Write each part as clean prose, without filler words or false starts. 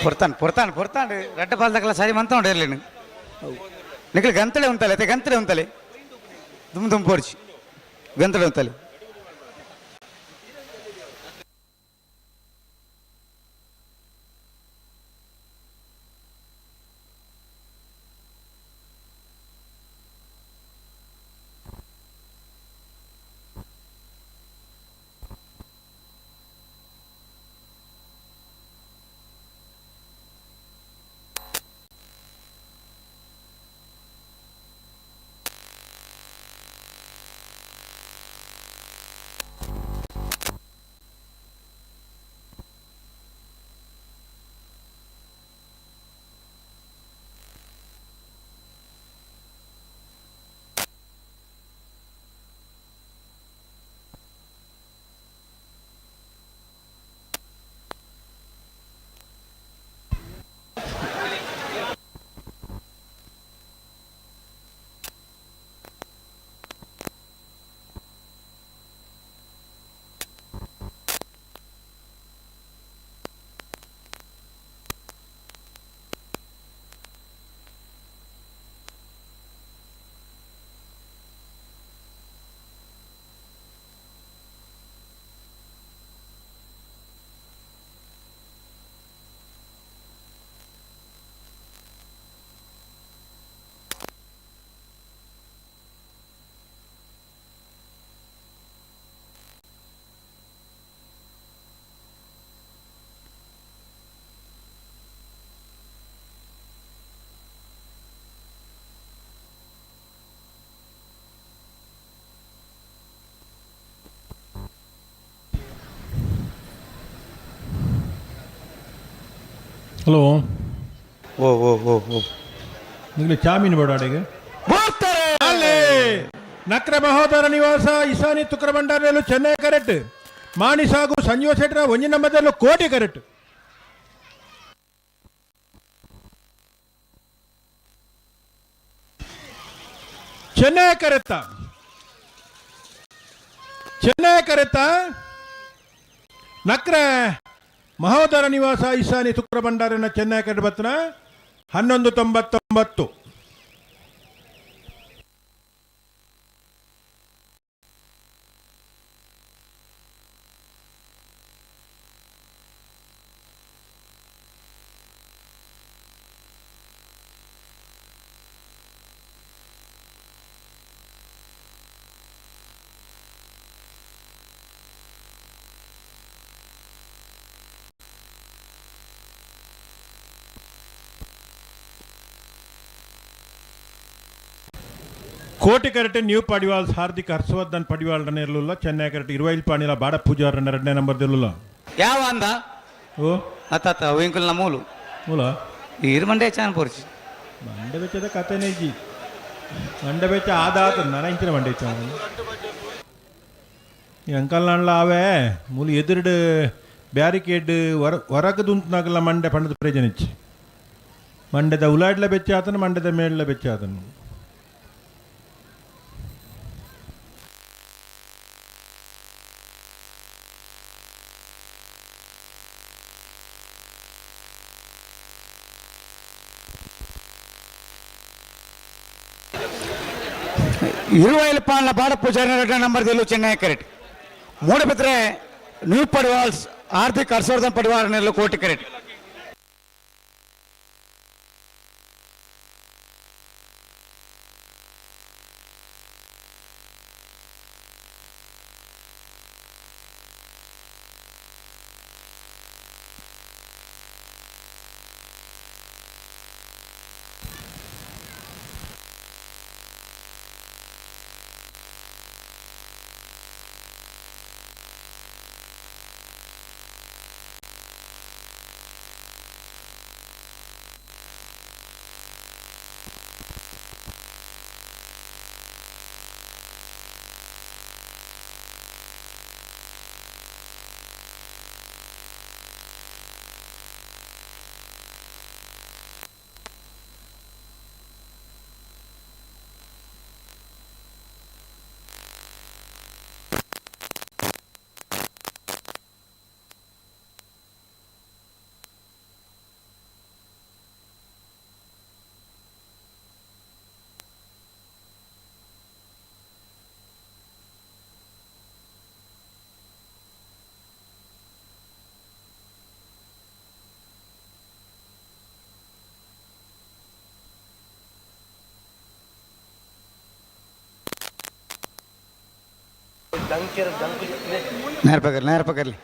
ಪೊರ್ತಾನ್ ಪೊರ್ತಾನ್ ಪೊರ್ತಾಂಡ್ ರಡ್ಡ ಪಾಲ್ದಕಲ ಸರಿ ಮಂತ ಉಂಡು ಇರ್ಲಿನ ನಿಕ್ಲೆ ಗಂತಳೆ ಉಂತಲೆ ಅತ್ತೆ ಗಂತಳೆ ಉಂತಲೆ ದುಮ್ ದುಮ್ ಪೋರ್ಚಿ ಗಂತಳೆ ಉಂತಲೆ. ಹಲೋ. ಓ ಓ ಓ ಓ. ನಿಮಗೆ ಚಾಮೀನು ಬೇಡ ಅಡಿಗೆ. ಬರ್ತಾರೆ. ಅಲ್ಲೇ ನಕ್ರ ಮಹೋದರ ನಿವಾಸ ಇಸಾನಿ ತುಕ್ರ ಭಂಡಾರಲ್ಲೂ ಚೆನ್ನೈ ಕರೆಕ್ಟ್ ಮಾಣಿ ಸಾಗು ಸಂಜೀವ ಶೆಟ್ಟರ ಒಂಜಿ ನಂಬದಲ್ಲೂ ಕೋಟಿ ಕರೆಕ್ಟ್. ಚೆನ್ನೈ ಕರೆತ್ತ, ಚೆನ್ನೈ ಕರೆತ್ತ ನಕ್ರ ಮಹೋದರ ನಿವಾಸ ಇಸಾನಿ ತುಕ್ರ ಭಂಡಾರನ ಚೆನ್ನೈ ಕರೆಕ್ಟ್ ಬತ್ತನ 11.99. ಕೋಟಿ ಕರೆಕ್ಟ್ ನ್ಯೂ ಪಡಿವಾಲ್ ಹಾರ್ದಿಕ್ ಹರ್ಷವರ್ಧನ್ ಪಡಿವಾಲ್ ರನ್ ಇರಲಿಲ್ಲ. ಚೆನ್ನೈ ಕರೆಕ್ಟ್ ಇರುವೈಲ್ ಪಾಣಿಲ ಬಾಡ ಪೂಜಾರ್ ರನ್ ಎರಡನೇ ನಂಬರ್ ಇರಲಿಲ್ಲ. ಯಾವ ಅಂದ? ಓ. ಅತ್ತ ಅವಿಂಕುಲ್ ನಮೂಲು. ಮೂಲ. ಈರು ಮಂಡೆ ಚಾನ್ ಪೋರ್ಚಿ. ಮಂಡೆ ಬೆಚ್ಚದ ಕಥೆನೇ ಇಜ್ಜಿ. ಮಂಡೆ ಬೆಚ್ಚ ಆದಾತ ನನ ಇಂಚಿನ ಮಂಡೆ ಬೆಚ್ಚ ಈ ಅಂಕಲ್ ನಾಣ್ಲ ಆವೆ ಮೂಲು ಎದುರುಡು ಬ್ಯಾರಿಕೇಡ್ ಹೊರ ಹೊರಗದುಂತನಾಗಲ್ಲ ಮಂಡೆ ಪಂಡದ ಪ್ರಯೋಜನ ಇಚ್ಚಿ. ಮಂಡೆದ ಉಲಾಡ್ಲ ಬೆಚ್ಚ ಆತನು, ಮಂಡೆದ ಮೇಡ್ಲ ಬೆಚ್ಚ ಆತನು. ಇರುವೈಲ್ ಪಾಣ್ಲ ಬಾಡ ಪೂಜಾರಿ ಎರಡನೇ ನಂಬರ್ ದಿಲ್ಲು ಚೆನ್ನೈ ಕರೆಕ್ಟ್. ಮೂಡಬಿದ್ರೆ ನ್ಯೂ ಪಡಿವಾಲ್ಸ್ ಹಾರ್ದಿಕ್ ಹರ್ಷವರ್ಧನ್ ಪಡಿವಾಲ್ ನೆಲ್ಲು ಕೋಟಿ ಕರೆಕ್ಟ್. ನೇರ ಪಕರ್ಲಿ, ನೇರ ಪಕರ್ಲಿ.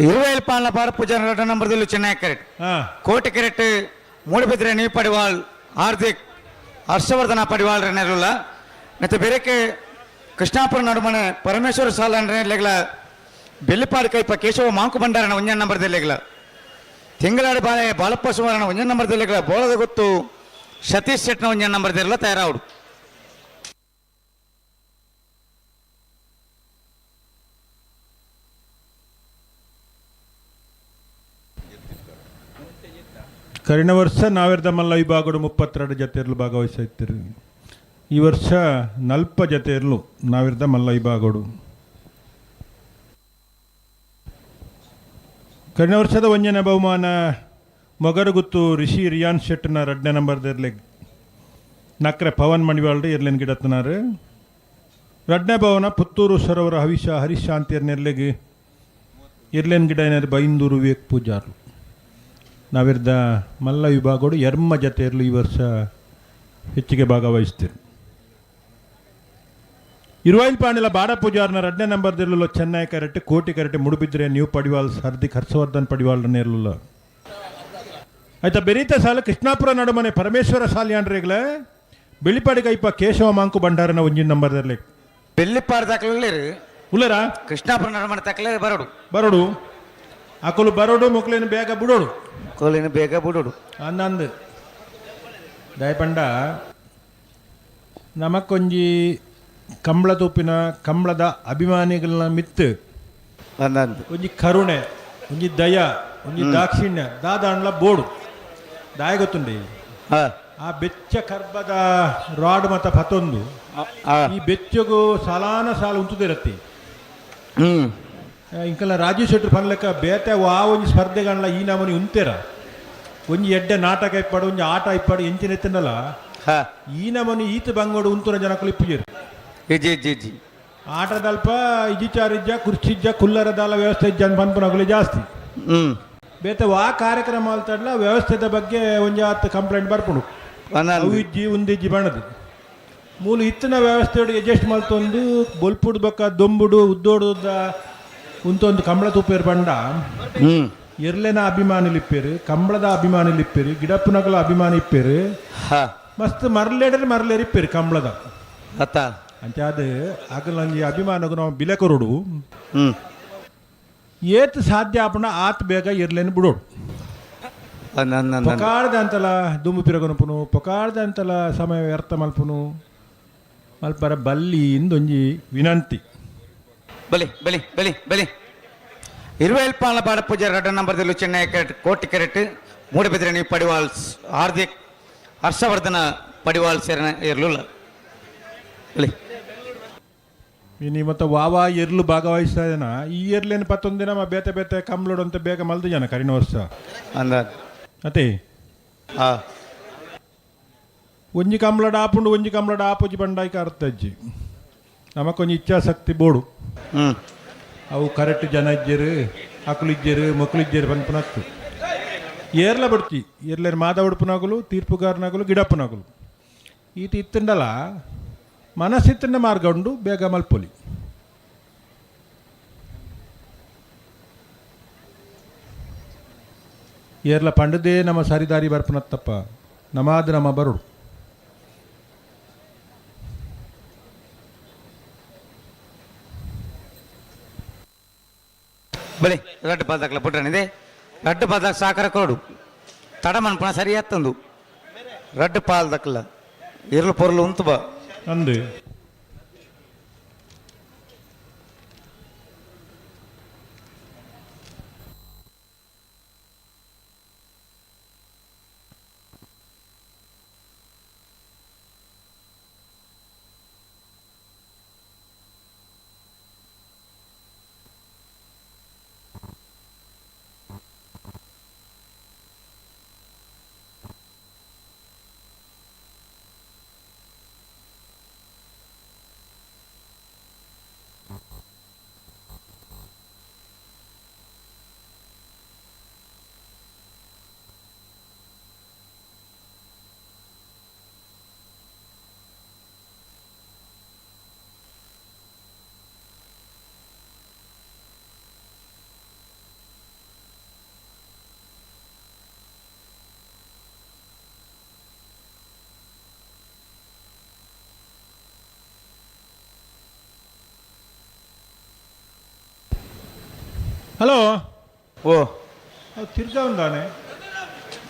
ಇರುವೇಲ್ ಪಾಲನ ಬಾರ ಪೂಜಾರ ರಡ್ಡ ನಂಬರ್ದಲ್ಲಿ ಚೆನ್ನೈ ಕರೆಕ್ಟ್. ಹಾ. ಕೋಟಿ ಕರೆಕ್ಟ್. ಮೂಡುಬಿದ್ರೆ ನೀವು ಪಡಿವಾಳ್ ಹಾರ್ದಿಕ್ ಹರ್ಷವರ್ಧನ ಪಡಿವಾಳ್ ನೆರಲ್ಲ ಮತ್ತು ಬೇರೆಕ್ಕೆ ಕೃಷ್ಣಾಪುರ ನಡುಮನೆ ಪರಮೇಶ್ವರ ಸಾಲ ಲೆಗ್ಲ, ಬೆಳ್ಳಿಪಾಡಿ ಕೈಪ ಕೇಶವ ಮಾಂಕು ಭಂಡಾರನ ಒಂಜನ್ ನಂಬರ್ದಲ್ಲಿ, ತಿಂಗಳಾಡಿ ಬಾಳೆ ಬಾಲಪ್ಪ ಸುವರ್ಣ ಒಂಜನ್ ನಂಬರ್ದಲ್ಲಿ, ಬೋಳದ ಗೊತ್ತು ಸತೀಶ್ ಶೆಟ್ನ ಒಂಜನ್ ನಂಬರ್ದೆಲ್ಲ ತಯಾರಾవుడు. ಕರಿನ ವರ್ಷ ನಾವಿರ್ದ ಮಲ್ಲ ವಿಭಾಗಡು 32 ಜತೆಯರ್ಲು ಭಾಗವಹಿಸಿತ್ತಿರು. ಈ ವರ್ಷ ನಲ್ಪ ಜತೆಯರ್ಲು ನಾವಿರ್ದ ಮಲ್ಲ ವಿಭಾಗಡು. ಕರಿನ ವರ್ಷದ ಒಂಜನ ಬಹುಮಾನ ಮೊಗರುಗುತ್ತು ರಿಷಿ ರಿಯಾನ್ ಶೆಟ್ನ ರಡ್ನೇ ನಂಬರ್ದಿರ್ಲಿ ನಕ್ರೆ ಪವನ್ ಮಣಿವಾಳ್ರಿ ಇರ್ಲೇನು ಗಿಡತ್ನಾರು. ರಡ್ನೇ ಭವನ ಪುತ್ತೂರು ಸರೋವರ ಹವಿಷ ಹರೀಶ್ ಶಾಂತಿಯರ್ ನೆರ್ಲೆಗ್ ಇರ್ಲೇನ್ ಗಿಡ ಏನಾರು ಬೈಂದೂರು ವಿವೇಕ್ ಪೂಜಾರ್ಲು. ನಾವಿರ್ದ ಮಲ್ಲ ವಿಭಾಗಡು ಎರ್ಮ ಜತೆಯರ್ಲು ಈ ವರ್ಷ ಹೆಚ್ಚಿಗೆ ಭಾಗವಹಿಸ್ತೀರಿ. ಇರುವಾಯಿಲ್ ಪಾಂಡಿಲ ಬಾಡ ಪೂಜಾರ್ನ ರಡ್ನೇ ನಂಬರ್ ದಿರ್ಲುಲ್ಲ ಚೆನ್ನೈ ಕರೆಕ್ಟ್, ಕೋಟಿ ಕರೆಕ್ಟ್, ಮುಡುಬಿದ್ರೆ ನ್ಯೂ ಪಡಿವಾಲ್ ಸರ್ದಿಕ್ ಹರ್ಷವರ್ಧನ್ ಪಡಿವಾಲ್ ನೇರ್ಲುಲ್ಲ. ಆಯ್ತಾ, ಬೆರೀತ ಸಾಲ ಕೃಷ್ಣಾಪುರ ನಡುಮನೆ ಪರಮೇಶ್ವರ ಸಾಲಿಯಾಂಡ್ರಿಗ್ಲೆ ಬೆಳಿಪಾಡಿ ಕೈಪ ಕೇಶವ ಮಾಂಕು ಭಂಡಾರನ ಒಂಜಿನ ನಂಬರ್ ದಿರ್ಲಿ. ಬೆಳ್ಳಿಪಾಡಿ ದಾಖಲೆ. ಉಲ್ಲರಾ. ಕೃಷ್ಣಾಪುರ ನಡುಮನೆ ತಕ್ಕಲೆ ಬರೋಡು. ಬರೋಡು, ಅಕಲು ಬರೋಡು, ಮೊಕ್ಲೇನು ಬೇಗ ಬಿಡೋಡು. ಕೋಲಿನ ಬೇಗ ಬಿಡೋಡು. ಅಂದಂದು ದಯಪಂಡ ನಮಕ್ಕೊಂಜಿ ಕಂಬಳ ತೂಪಿನ ಕಂಬಳದ ಅಭಿಮಾನಿಗಳನ್ನ ಮಿತ್ತು ಅಂದಂದು. ಒಂಜಿ ಕರುಣೆ, ಒಂಜಿ ದಯ, ಒಂಜಿ ದಾಕ್ಷಿಣ್ಯ ದಾದಾಂಡ್ಲ ಬೋಡು. ದಾಯ ಗೊತ್ತುಂಡೆ? ಹಾ. ಆ ಬೆಚ್ಚ ಕರ್ಬದ ರಾಡ್ ಮತ ಪತೊಂದು ಈ ಬೆಚ್ಚಗು ಸಾಲಾನ ಸಾಲ ಉಂತುದಿರತ್ತಿ. ಇಂಕಲ್ಲ ರಾಜೀವ್ ಶೆಟ್ರು ಪನ್ಲೆಕ್ಕ ಬೇತೆ ವಾ ಒಂಜಿ ಸ್ಪರ್ಧೆಗಣ್ಲ ಈ ನಮೂನಿ ಉಂತೇರ. ಒಂಜಿ ಎಡ್ಡೆ ನಾಟಕ ಇಪ್ಪಾಡು, ಒಂಜಿ ಆಟ ಇಪ್ಪಾಡು, ಎಂಚಿನ ಎತ್ತಂಡಲ ಈ ನಮೂನಿ ಈತ ಬಂಗೋಡು ಉಂತುನ ಜನಕುಲು ಇಪ್ಪುಜೆರು. ಇಜ್ಜಿ, ಇಜ್ಜಿ, ಇಜ್ಜಿ. ಆಟದಲ್ಪ ಇಜಿಚಾರಿಜ್ಜ, ಕುರ್ಚಿಜ್ಜ, ಕುಲ್ಲರದಾಲ ವ್ಯವಸ್ಥೆ ಇಜ್ಜ ಅಂತ ಪನ್ಪುನಕುಲು ಜಾಸ್ತಿ. ಬೇತೆ ವಾ ಕಾರ್ಯಕ್ರಮ ಅಲ್ತಡ್ಲ ವ್ಯವಸ್ಥೆದ ಬಗ್ಗೆ ಒಂಜಿ ಆತ್ ಕಂಪ್ಲೇಂಟ್ ಬರ್ಪುಂಡು. ಅವು ಇಜ್ಜಿ, ಉಂದಿಜ್ಜಿ ಬಣ್ಣದು. ಮೂಲು ಇತ್ತಿನ ವ್ಯವಸ್ಥೆ ಅಡ್ಜಸ್ಟ್ ಮಲ್ತೊಂದು ಬೊಲ್ಪುಡು ಬೊಕ್ಕ ದೊಂಬುಡು ಉದ್ದೋಡುದ ಉಂತೊಂದು ಕಂಬಳ ತೂಪೇರು ಬಂಡ ಎರ್ಲೆನ ಅಭಿಮಾನಿಲು ಇಪ್ಪೇರು, ಕಂಬಳದ ಅಭಿಮಾನಿಲು ಇಪ್ಪೇರು, ಗಿಡಪ್ಪುನಕಲ ಅಭಿಮಾನಿ ಇಪ್ಪೇರು. ಮಸ್ತ್ ಮರ್ಲೇಡರ್ ಮರ್ಲೇರ್ ಇಪ್ಪೇರು ಕಂಬಳದ. ಅತ್ತ. ಅಂಚ ಅದು ಅಗಲಂಜಿ ಅಭಿಮಾನಗು ನಾವು ಬಿಲೆ ಕೊರಡು. ಏತ್ ಸಾಧ್ಯ ಆಪುಂಡ ಆತ್ ಬೇಗ ಎರ್ಲೇನು ಬಿಡೋಡು. ಅಂದ. ಪೊಕಾಡ್ದ ಅಂತಲ ದುಂಬು ಪಿರಗನಪುನು, ಪೊಕಾಡ್ದ ಅಂತಲ ಸಮಯ ವ್ಯರ್ಥ ಮಲ್ಪುನು ಮಲ್ಪರ ಬಲ್ಲಿ ಇಂದೊಂಜಿ ವಿನಂತಿ. ಬಲಿ ಬಲಿ ಬಲಿ ಬಲಿ. ಇರುವೇಲ್ ಪಾಲ ಬಾಡ ಪೂಜಾರಿ ರಡ್ಡ ನಂಬರ್ದಲ್ಲಿ ಚೆನ್ನೈ ಕರೆಕ್ಟ್, ಕೋಟಿ ಕರೆಕ್ಟ್, ಮೂಡಬಿದ್ರೆ ನೀವು ಪಡಿವಾಲ್ಸ್ ಹಾರ್ದಿಕ್ ಹರ್ಷವರ್ಧನ ಪಡಿವಾಲ್ ಸೇರನ ಇರಲಿಲ್ಲ. ಬಲಿ. ಇನಿ ಮತ್ತು ವಾವಾ ಎರ್ಲು ಭಾಗವಹಿಸ್ತಾ ಇದ್ದಾನ. ಈ ಎರ್ಲೇನು ಪತ್ತೊಂದು ದಿನ ಬೇತೆ ಬೇತೆ ಕಂಬ್ಲೋಡು ಅಂತ ಬೇಗ ಮಲ್ದು ಜನ ಕರಿನ ವರ್ಷ. ಅಂದ. ಅತೆ. ಹಾ. ಒಂಜಿ ಕಂಬ್ಲಡ್ ಆಪುಂಡು, ಒಂಜಿ ಕಂಬ್ಲಡ್ ಆಪುಜಿ ಬಂಡಾಯ್ಕ ಅರ್ಥ ಅಜ್ಜಿ. ನಮಕೊಂಜಿ ಇಚ್ಛಾಶಕ್ತಿ ಬೋಡು. ಅವು ಕರೆಕ್ಟ್ ಜನ ಇಜ್ಜೆರು, ಅಕುಲು ಇಜ್ಜೆರು, ಮಕ್ಕಳು ಇಜ್ಜೆರು ಪನ್ಪುನತ್ತು ಏರ್ಲ ಬಡ್ತಿ. ಏರ್ಲೇರು ಮಾದ ಉಡುಪುನಗುಲು, ತೀರ್ಪುಗಾರನಗುಲು, ಗಿಡಪ್ಪನಗುಲು ಈತ ಇತ್ತಂಡಲ ಮನಸ್ಸಿತ್ತಂಡ ಮಾರ್ಗ ಉಂಡು, ಬೇಗ ಮಲ್ಪೊಲಿ. ಏರ್ಲ ಪಂಡದೇ ನಮ್ಮ ಸರಿದಾರಿ ಬರ್ಪುನತ್ತಪ್ಪ ನಮಾದ ನಮ್ಮ ಬರುಡು. ಬಲೆ ರಡ್ಡು ಪಾದಕ್ಲ ಪುಟ್ಟನಿದೆ ರಡ್ಡು ಪಾದಕ್ ಸಾಕರ ಕೊಡು ತಡ ಮನ್ಪುನ ಸರಿ ಆತ್ತಂದು ರಡ್ಡು ಪಾಲ್ದಕ್ಲ ಇರ್ಲು ಪೊರ್ಲು ಉಂತು ಬಾ. ಅಂದು. ಹಲೋ. ಓ. ಅದು ತಿರ್ಗಾವಂದಾನೆ.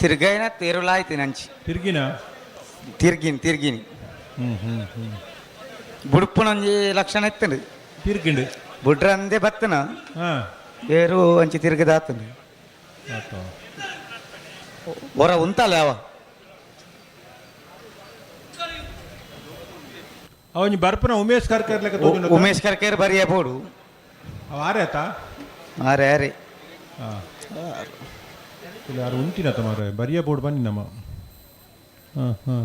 ತಿರ್ಗೈನ ತೇರುಲಾಯ್ತು ನಂಚಿ. ತಿರ್ಗಿನ. ತಿರ್ಗಿನಿ ತಿರ್ಗಿನಿ. ಹ್ಞೂ ಹ್ಞೂ ಹ್ಞೂ. ಬುಡುಪುನೊಂಜಿ ಲಕ್ಷಣ ಎತ್ತಂಡು. ತಿರ್ಗಿಂಡು. ಬುಡ್ರಂದೆ ಬತ್ತನ. ಹಾಂ. ಏರು ಅಂಚಿ ತಿರ್ಗದಾತನು. ಆತ. ಹೊರ ಉಂತಲ್ಲ ಯಾವ. ಅವನ್ ಬರ್ಪನ ಉಮೇಶ್ ಕರ್ಕರ್ ಲೆಕ್ಕ ತೋಜುಂಡು. ಉಮೇಶ್ ಕರ್ಕೇರ್ ಬರಿಯ ಬೋಡು. ಅವ ಆರೆ ಆತ. ಅರೆ ಅರೆ. ಹಾಂ, ಇಲ್ಲ ಯಾರು ಉಂಟಿನತ ಮಾರೆ ಬರಿಯ ಬೋರ್ಡ್ ಬನ್ನಿ ನಮ್ಮ. ಹಾಂ ಹಾಂ.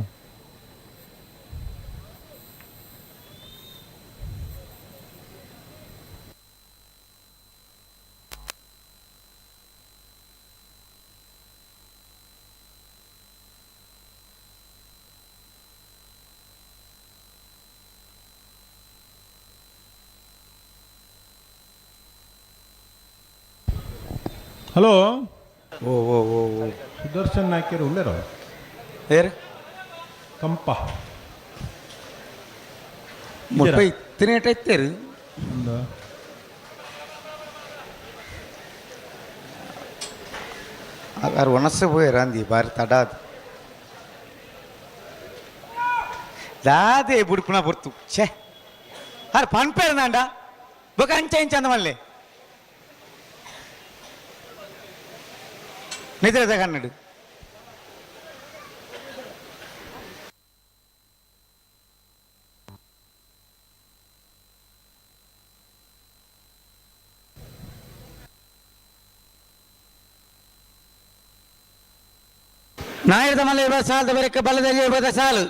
ಹಲೋ. ಓ ಓ ಓ ಓ. ಸುದರ್ಶನ್ ನಾಯ್ಕರು ಉಳ್ಳೇರ? ಏರ್? ಕಂಪ. ಮುಲ್ಪ ಇತ್ತಿನೇಟ ಇತ್ತೇರು. ಒಂದು. ಆರು ಒಣಸು ಪೋಯರ ಅಂದಿ ಬಾರಿ ತಡ ಅದು ದಾದೆ ಬುಡ್ಪುನ ಬುರ್ತು ಛೇ ಅರೆ ಪನ್ಪೇರ್ ನಾಂಡ ಬೊಕ ಅಂಚ ಇಂಚ ಅಂದ ಮಲ್ಲೆ ನಿದ್ರೆ ಕನ್ನಡ. ನಾಯರ್ದ ಮಲ್ಲೆ ವಿಭಾಗ ಸಾಲದ ಬೇರೆಕ್ಕೆ ಬಲ್ಲದಲ್ಲಿ ವಿಭಾಗದ ಸಾಲು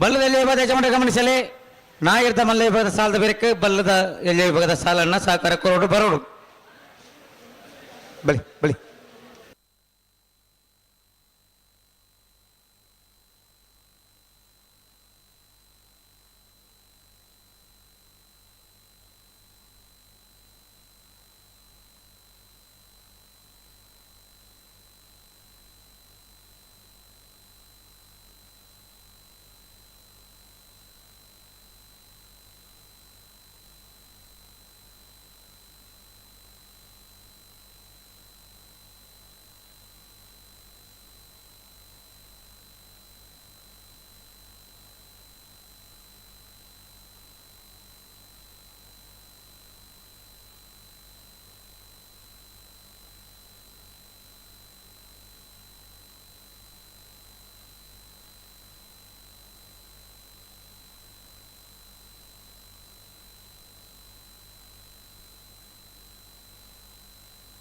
ಬಲ್ಲದಲ್ಲಿ ವಿಭಾಗದ ಯಜಮಾನ ಗಮನಿಸಲಿ. ನಾಯರ್ದ ಮಲ್ಲೆ ವಿಭಾಗದ ಸಾಲದ ಬೇರೆಕ್ಕೆ ಬಲ್ಲದ ಎಲ್ಲಿ ವಿಭಾಗದ ಸಾಲನ್ನ ಸಹಕಾರ ಕೊರೋಡು ಬರೋಡು ಬಳಿ ಬಳಿ.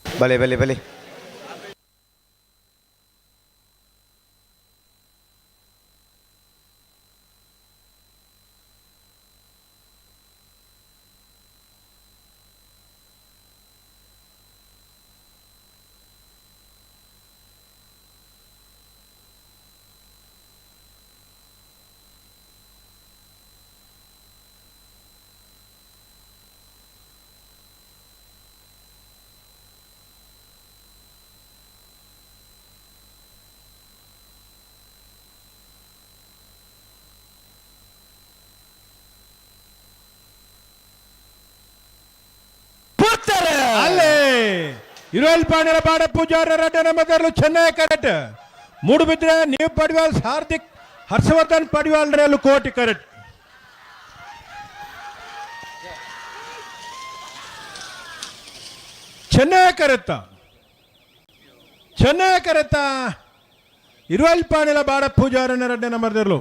ಬಲೆ ಬಲೆ ಬಲೆ. ಇರುವಲ್ಪಾಣಿರ ಬಾಡ ಪೂಜಾರ ರಡ್ಡ ಮದರ್ಲು ಚೆನ್ನೈ ಕರೆಟ್. ಮೂಡುಬಿದ್ರೆ ನೀವು ಪಡಿವಾಲ್ ಹಾರ್ದಿಕ್ ಹರ್ಷವರ್ಧನ್ ಪಡಿವಾಲ್ ರೇಲು ಕೋಟಿ ಕರೆಟ್. ಚೆನ್ನೈ ಕರೆತ್ತ, ಚೆನ್ನೈ ಕರೆತ್ತ. ಇರುವಲ್ಪಾಣಿಲ ಬಾಡ ಪೂಜಾರನ ರಡ್ಡ ನಂಬರ್ದಿರ್ಲು.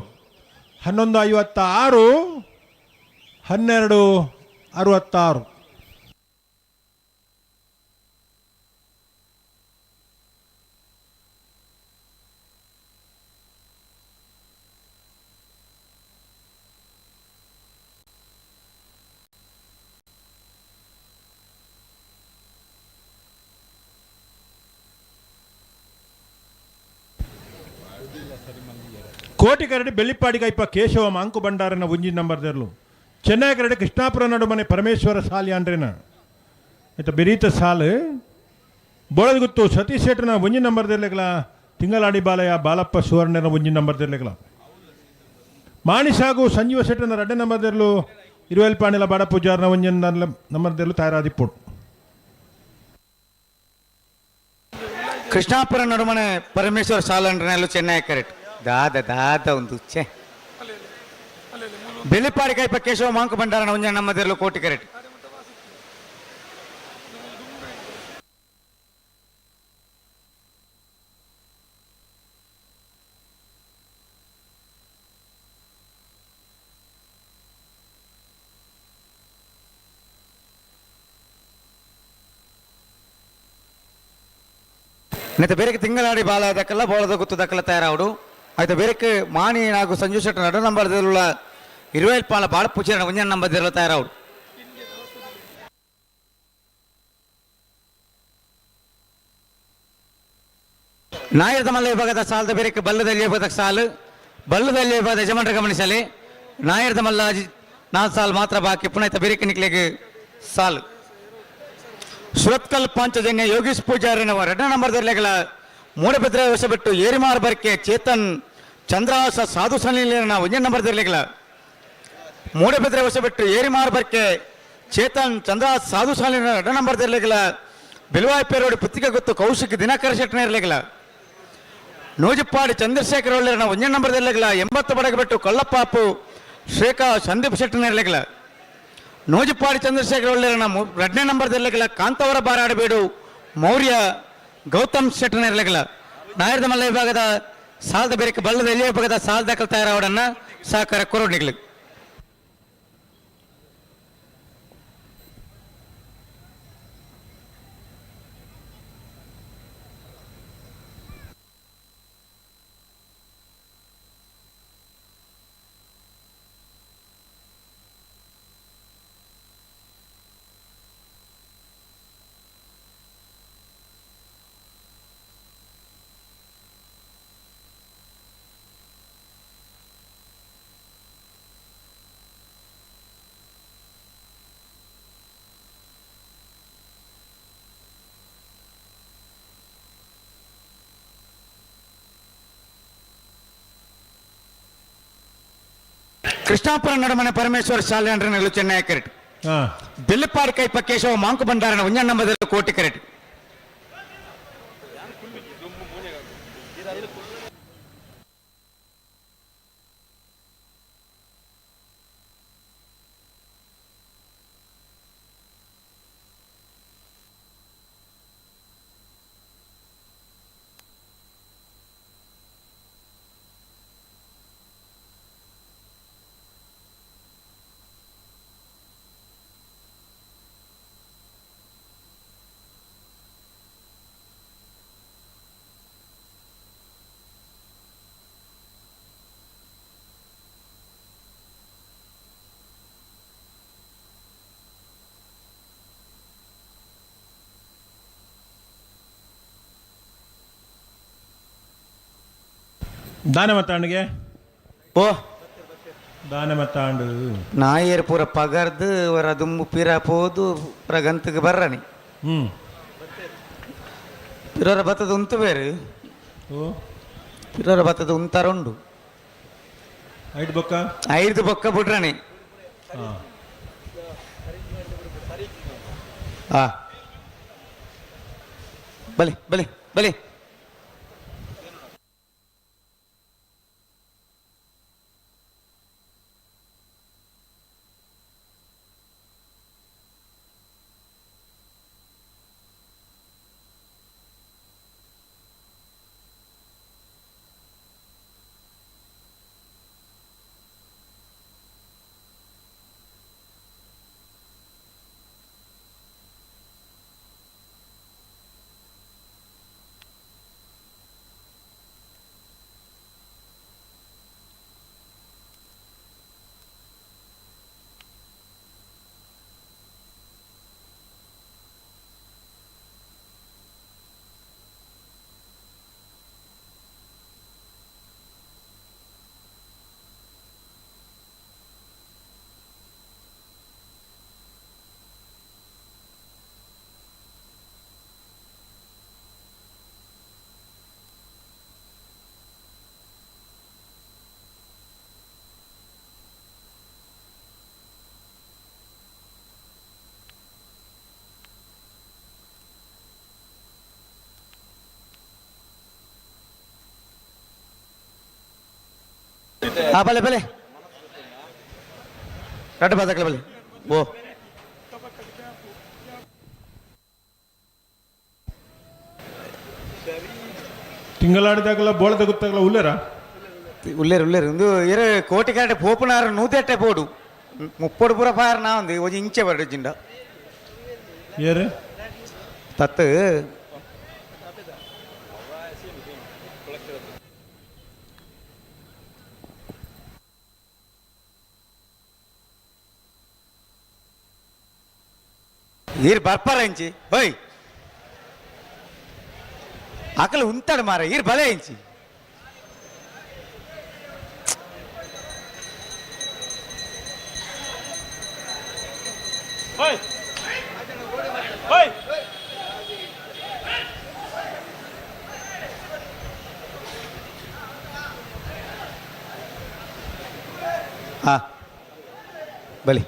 11:56, 12:66. ಕೋಟಿ ಕರಡಿ ಬೆಳ್ಳಿಪ್ಪಾಡಿ ಕೈಪ ಕೇಶವ ಮಾಂಕು ಭಂಡಾರನ ಒಂಜಿ ನಂಬರ್ ದೆರ್ಲು. ಚೆನ್ನೈ ಕರಡಿ ಕೃಷ್ಣಾಪುರ ನಡುಮನೆ ಪರಮೇಶ್ವರ ಸಾಲಿ ಅಂಡ್ರೇನ ಆಯ್ತಾ ಬೆರೀತ ಸಾಲು. ಬೋಳದಗುತ್ತು ಸತೀಶ್ ಶೆಟ್ಟರ್ನ ಒಂಜಿ ನಂಬರ್ ದೆರ್ಲೆಗ್ಲ. ತಿಂಗಳಾಡಿ ಬಾಲಯ್ಯ ಬಾಲಪ್ಪ ಸುವರ್ಣನ ಒಂಜಿ ನಂಬರ್ ದೆರ್ಲೆಗ್ಲ. ಮಾಣಿಸಾಗು ಸಂಜೀವ ಶೆಟ್ಟರ್ನ ರಡ್ಡ ನಂಬರ್ ದೆರ್ಲು. ಇರುವೆಲ್ಪಾಣಿಲ ಬಾಡ ಪೂಜಾರನ ಒಂಜಿ ನಂಬರ್ ದೆರ್ಲು ತಯಾರಾದಿಪ್ಪೋಡು. ಕೃಷ್ಣಾಪುರ ನಡುಮನೆ ಪರಮೇಶ್ವರ ಸಾಲಂಡ್ರನಲ್ಲೂ ಚೆನ್ನೈ ಕರೆಕ್ಟ್. ದಾದ ದಾದ ಒಂದು ಛೆ. ಬೆಳ್ಳಿಪಾಡಿ ಕೈಪ ಕೇಶವ ಮಾಂಕು ಭಂಡಾರನ ಒಂಜ ನಮ್ಮದಿರಲು ಕೋಟಿ ಕರೆಕ್ಟ್. ನೆತ್ತ ಬೇರೆಗೆ ತಿಂಗಳಾಡಿ ಬಾಲ ದಕ್ಕಲ್ಲ ಬೋಳದ ಗುತ್ತು ದಕ್ಕಲ ತಯಾರಾವಡು. ಆಯ್ತು, ಬೇರೆಕ್ಕೆ ಮಾಣಿ ನಾಗು ಸಂಜು ಶೆಟ್ಟ ನಡು ನಂಬರ್ ಇರುವೈಲ್ ಪಾಲ ಬಾಳ ಪೂಜೆ ಒಂಜ ನಂಬರ್ ತಯಾರಾವಡು. ನಾಯರದ ಮಲ್ಲ ವಿಭಾಗದ ಸಾಲದ ಬೇರೆಕ್ಕೆ ಬಲ್ಲದಲ್ಲಿ ವಿಭಾಗದ ಸಾಲು, ಬಲ್ಲದಲ್ಲಿ ವಿಭಾಗದ ಯಜಮಾನರ ಗಮನಿಸಲಿ. ನಾಯರದ ಮಲ್ಲ ನಾಲ್ಕು ಸಾಲು ಮಾತ್ರ ಬಾಕಿ. ಪುನಃ ಬೇರೆಕ್ಕೆ ನಿಕ್ಲೆಗೆ ಸಾಲು. ಸುರತ್ಕಲ್ ಪಾಂಚಜನ್ಯ ಯೋಗೀಶ್ ಪೂಜಾರಿನವ ಎರಡನೇ ನಂಬರ್ದಲ್ಲಿಗಳ. ಮೂಡಬಿದ್ರೆ ಹೊಸಬೆಟ್ಟು ಏರಿಮಾರ್ ಬರ್ಕೆ ಚೇತನ್ ಚಂದ್ರಹಾಸ ಸಾಧು ಸನಿಲಿನ ಒಂದೇ ನಂಬರ್ದಲ್ಲಿಗಳ. ಮೂಡಬಿದ್ರೆ ಹೊಸಬೆಟ್ಟು ಏರಿಮಾರ್ ಬರ್ಕೆ ಚೇತನ್ ಚಂದ್ರಹಾಸ ಸಾಧು ಸಾಲಿನ ಎರಡನೇ ನಂಬರ್ದಲ್ಲಿಗಳ. ಬಿಲ್ವಾಯ್ ಪೇರೋಡು ಪುತ್ತಿಗೆ ಗೊತ್ತು ಕೌಶಿಕ್ ದಿನಕರ ಶೆಟ್ಟನ ಇರಲಿಲ್ಲ. ನೂಜಿಪ್ಪಾಡಿ ಚಂದ್ರಶೇಖರ್ ಒಳ್ಳೆಯನ ಒಂದೇ ನಂಬರ್ದಲ್ಲಿಗಳ. 80 ಬಡಗಬೆಟ್ಟು ಕಳ್ಳಪ್ಪಾಪು ಶ್ರೇಖಾ ಸಂದೀಪ್ ಶೆಟ್ಟನ ಇರಲಿಲ್ಲ. ನೂಜಿಪ್ಪಾಡಿ ಚಂದ್ರಶೇಖರ್ ಒಳ್ಳೆಯನ ಎರಡನೇ ನಂಬರ್ದಲ್ಲಿಗಳ. ಕಾಂತವರ ಬಾರಾಡಬೇಡು ಮೌರ್ಯ ಗೌತಮ್ ಶೆಟ್ಟನ ಇರಲಿಲ್ಲ. ನಾಯರದ ಮಲ್ಲ ವಿಭಾಗದ ಸಾಲದ ಬೇರೆ ಬಲ್ಲದ ಎಲ್ಲಿ ವಿಭಾಗದ ಸಾಲ ದಾಖಲು ತಯಾರಾವಡನ್ನ ಸಹಕಾರ ಕೊರೋಡಿಗಳು. ಕೃಷ್ಣಾಪುರ ನಡುಮನೆ ಪರಮೇಶ್ವರ ಶಾಲೆ ಅಂಡ್ರನಲ್ಲೂ ಚೆನ್ನೈ ಕರೆಟ್. ಹಾಂ. ಬೆಳ್ಳಿಪ್ಪಾಡಿ ಕೈಪ ಕೇಶವ ಮಾಂಕು ಭಂಡಾರನ ಒಂಜ ನಂಬದಲ್ಲಿ ಕೋಟಿ ಕರೆಟ್. ದಾನ ಮತ್ತಾಂಡಿಗೆ. ಓ. ದಾನ ಮತ್ತಾಂಡು. ನಾಯರ್ ಪೂರ ಪಗರ್ದು ವರ ದುಂಬು ಪಿರ ಪೋದು ಪುರ ಗಂತಗೆ ಬರ್ರನಿ. ಹ್ಞೂ. ಪಿರರ ಬತ್ತದ ಉಂತು ಬೇರೆ. ಓ. ಪಿರರ ಬತ್ತದ ಉಂತಾರ ಉಂಡು. ಐಟ್ ಬೊಕ್ಕ. ಐದು ಬೊಕ್ಕ ಬಿಡ್ರನಿ. ಹಾಂ. ಆ. ಬಲೆ ಬಲೆ ಬಲೆ. ಹಾ, ಬಲೆ ಬಲೆ, ರಡ್ಡು ಬಾದಕಲ ಬಲೆ. ಓ ತಿಂಗಳಾಡಿದಾಗಲ ಬೋಳದ ಗೊತ್ತಾಗಲ ಉಲ್ಲೇರ? ಉಲ್ಲೇರು ಉಲ್ಲೇರು. ಒಂದು ಇರ ಕೋಟಿ ಕಾಟೆ ಪೋಪುನಾರು ನೂತೆಟ್ಟೆ ಪೋಡು ಮುಪ್ಪೊಡು ಪೂರ ಪಾರ್ ನಾ ಒಂದು ಒಂಜಿ ಇಂಚೆ ಬರಡು ಜಿಂಡ. ಏರು? ತತ್ತು. ಈರ್ ಬರ್ಪಾರ ಇಂಚಿ ಹೋಯ್ ಅಕಲು ಉಂತಾಡು ಮಾರ ಈರ್ ಬಲೆ ಇಂಚಿ. ಹಾ, ಬಲಿ.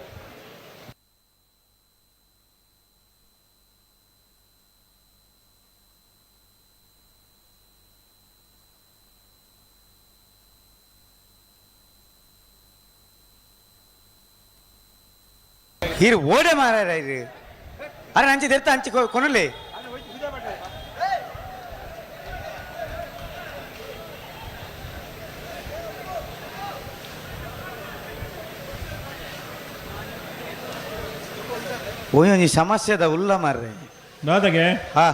ಈರು ಓಡೆ ಮಾರ ಇರು. ಅರೆ, ಅಂಚೆ ದೆರ್ತ ಅಂಚೆ ಕೊನಲಿ. ಒಂಜಿ ಸಮಸ್ಯೆದ ಉಲ್ಲ ಮಾರ್ರೆ. ದಾದಾಗೆ? ಹಾ,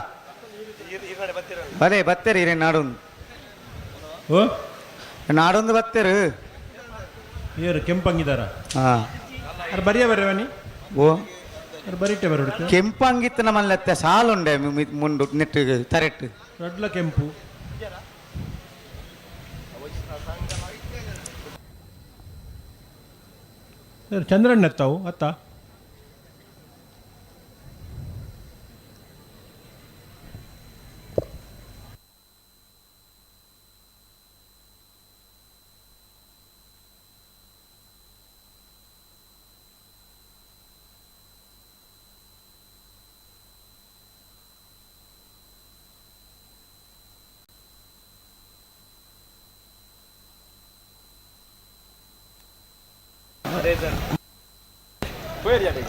ಬಲೆ ಬತ್ತೇರಿ ಇರೇ ನಾಡೊಂದು. ಓ. ನಾಡೊಂದು ಬತ್ತೇರು. ಏರು ಕೆಂಪಂಗಿದಾರ? ಹಾ. ಅರ್ ಬರಿಯ ಬರ್ರವನಿ. ಓ. ಅರ್ ಬರಿಟೆ ಬರಡುತ್ತೆ. ಕೆಂಪಂಗಿತ್ತು ನಮ್ಮಲ್ಲತ್ತೆ ಸಾಲುಂಡೆ ಮುಂಡು ನೆಟ್ಟು ತರೆಟ್ಟು. ರಡ್ಲ ಕೆಂಪು. ಏರು ಚಂದ್ರಣ್ಣ ಎತ್ತಾವು ಅತ್ತ?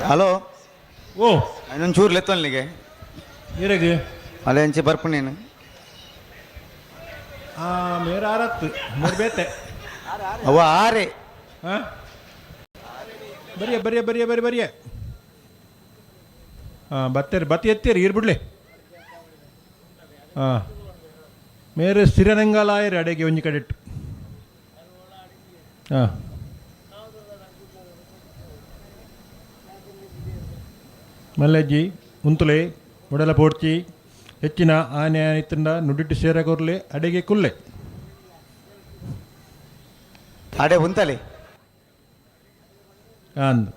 ಹಲೋ. ಓ. ಇನ್ನೊಂದು ಚೂರು ಲೆತ್ತೊನ್ಲಿಗೆ. ಏರಾಗೆ? ಅಲ್ಲೇ ಅಂಚೆ ಬರ್ಪು ನೀನು. ಆ ಮೇರ ಆರತ್ತು ಮೇರ್ ಬೇತೆ. ಅವ ಆರೆ. ಹಾ, ಬರಿಯ ಬರಿಯ ಬರಿಯ ಬರಿ ಬರಿಯ. ಹಾಂ, ಬತ್ತೇರಿ ಬತ್ತಿ ಎತ್ತೀರಿ ಈರ್ ಬಿಡ್ಲಿ. ಹಾಂ, ಮೇರೆ ಸ್ಥಿರನಂಗಲಾಯರಿ ಅಡೆಗೆ ಒಂಜಿ ಕಡೆಟ್ಟು. ಹಾಂ, ಮಲ್ಲಜ್ಜಿ ಉಂತುಲೆ ಉಡಲ ಪೋಡ್ಚಿ ಹೆಚ್ಚಿನ ಆನೆ ಇತ್ತಂಡ ನುಡಿಟ್ಟು ಸೇರ ಕೊರ್ಲೆ ಅಡೆಗೆ ಕುಲ್ಲೆ. ಅಡೆ ಉಂತಲೆ. ಅಂದು.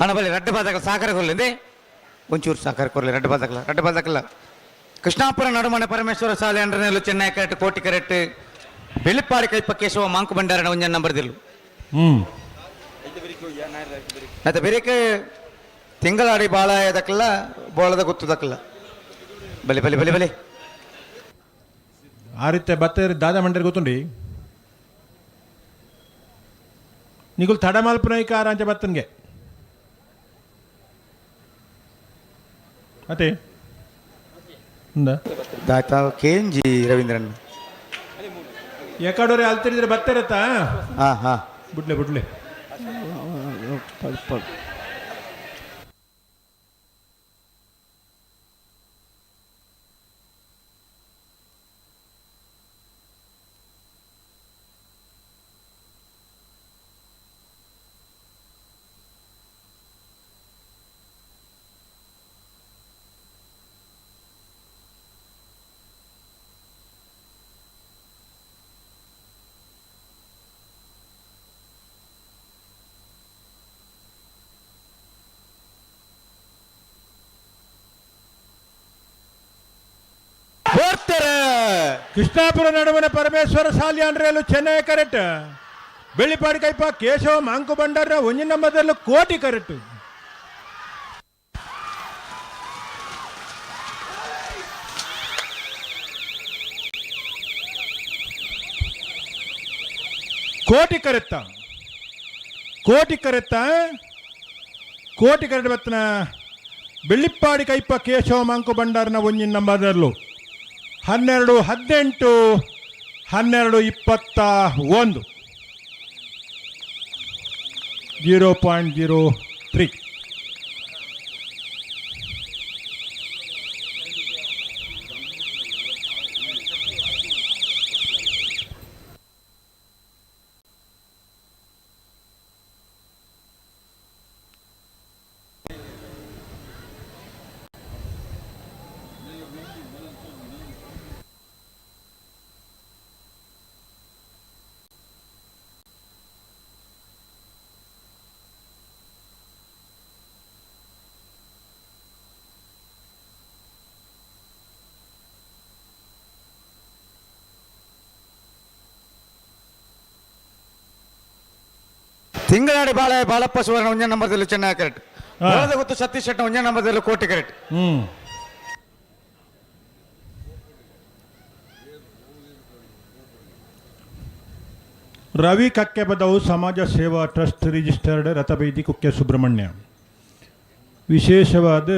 ಅಣ್ಣ ಬಲ್ಲಿ ರಡ್ಡ ಬಾದಕಲ ಸಾಕರ ಕೊರ್ಲಿಂದೆ ಒಂಚೂರು ಸಾಕರ ಕೊರ್ಲಿ ರಡ್ಡ ಬಾದಕಲ ರಡ್ಡ ಬಾದಕಲ. ಕೃಷ್ಣಾಪುರ ನಡುಮನೆ ಪರಮೇಶ್ವರ ಶಾಲೆ ಅಂಡ್ರನೆಲ್ಲು ಚೆನ್ನೈ ಕರೆಕ್ಟ್ ಕೋಟಿ correct ಬೆಳಿಪಾಡಿ ಕೈಪ Keshava Monk ಭಂಡಾರನ ಒಂಜನ್ number Dillu. ಮತ್ತೆ ಬೇರೆಕೆ ತಿಂಗಳಾಡಿ ಬಾಳ ಎದಕ್ಕಲ್ಲ ಬೋಳದ ಗೊತ್ತದಕ್ಕಲ್ಲ ಬಲಿ ಬಲಿ ಬಲಿ ಬಲಿ. ಆ ರೀತಿ ಬತ್ತ ದಾದಾ ಮಂಡರಿ ಗೊತ್ತುಂಡಿ ನಿಗುಲ್ ತಡ ಮಲ್ಪುನ ಈ ಕಾರಾಂಚ ಬತ್ತನ್ಗೆ ಅತ್ತೆ ఉందా? ದಾತ ಕೇಂಜಿ ರವೀಂದ್ರನ್. ಎಕಡೋರೆ ಅಲ್ತಿರಿದ್ರೆ ಬತ್ತಿರತ್ತಾ? ಹಾ ಹಾ. ಬಿಡ್ಲೆ ಬಿಡ್ಲೆ. ಬರ್ತಾರೆ. ಕೃಷ್ಣಾಪುರ ನಡುವನ ಪರಮೇಶ್ವರ ಸಾಲಿಯಾನ್ರೇಲು ಚೆನ್ನೈ ಕರೆಕ್ಟ್, ಬೆಳ್ಳಿಪಾಡಿ ಕೈಪ ಕೇಶವ ಮಾಂಕು ಬಂಡಾರ ಒಂಜಿನ ನಂಬರ್ದಲ್ಲೂ ಕೋಟಿ ಕರೆಕ್ಟ್. ಕೋಟಿ ಕರೆತ್ತ, ಕೋಟಿ ಕರೆತ್ತ, ಕೋಟಿ ಕರೆಕ್ಟ್ ಬತ್ತನ. ಬೆಳ್ಳಿಪ್ಪಾಡಿ ಕೈಪ ಕೇಶವ ಮಾಂಕು ಬಂಡಾರನ ಒಂಜಿನ ನಂಬರ್ದಲ್ಲೂ 12-18, 12-21, 0.03. ತಿಂಗಳಾಡಿ ಬಾಳ ಬಾಳಪ್ಪ ಸುವರ್ಣ ಒಂಜನ್ ನಂಬರ್ದಲ್ಲಿ ಚೆನ್ನೈ ಕರೆಕ್ಟ್. ಹಾ. ಬೋಳದ ಗೊತ್ತು ಸತೀಶ್ ಶೆಟ್ಟ ಒಂಜನ್ ನಂಬರ್ದಲ್ಲಿ ಕೋಟಿ ಕರೆಕ್ಟ್. ರವಿ ಕಕ್ಕೆಬದವು ಸಮಾಜ ಸೇವಾ ಟ್ರಸ್ಟ್ ರಿಜಿಸ್ಟರ್ಡ್ ರಥಬೈದಿ ಕುಕ್ಕೆ ಸುಬ್ರಹ್ಮಣ್ಯ. ವಿಶೇಷವಾದ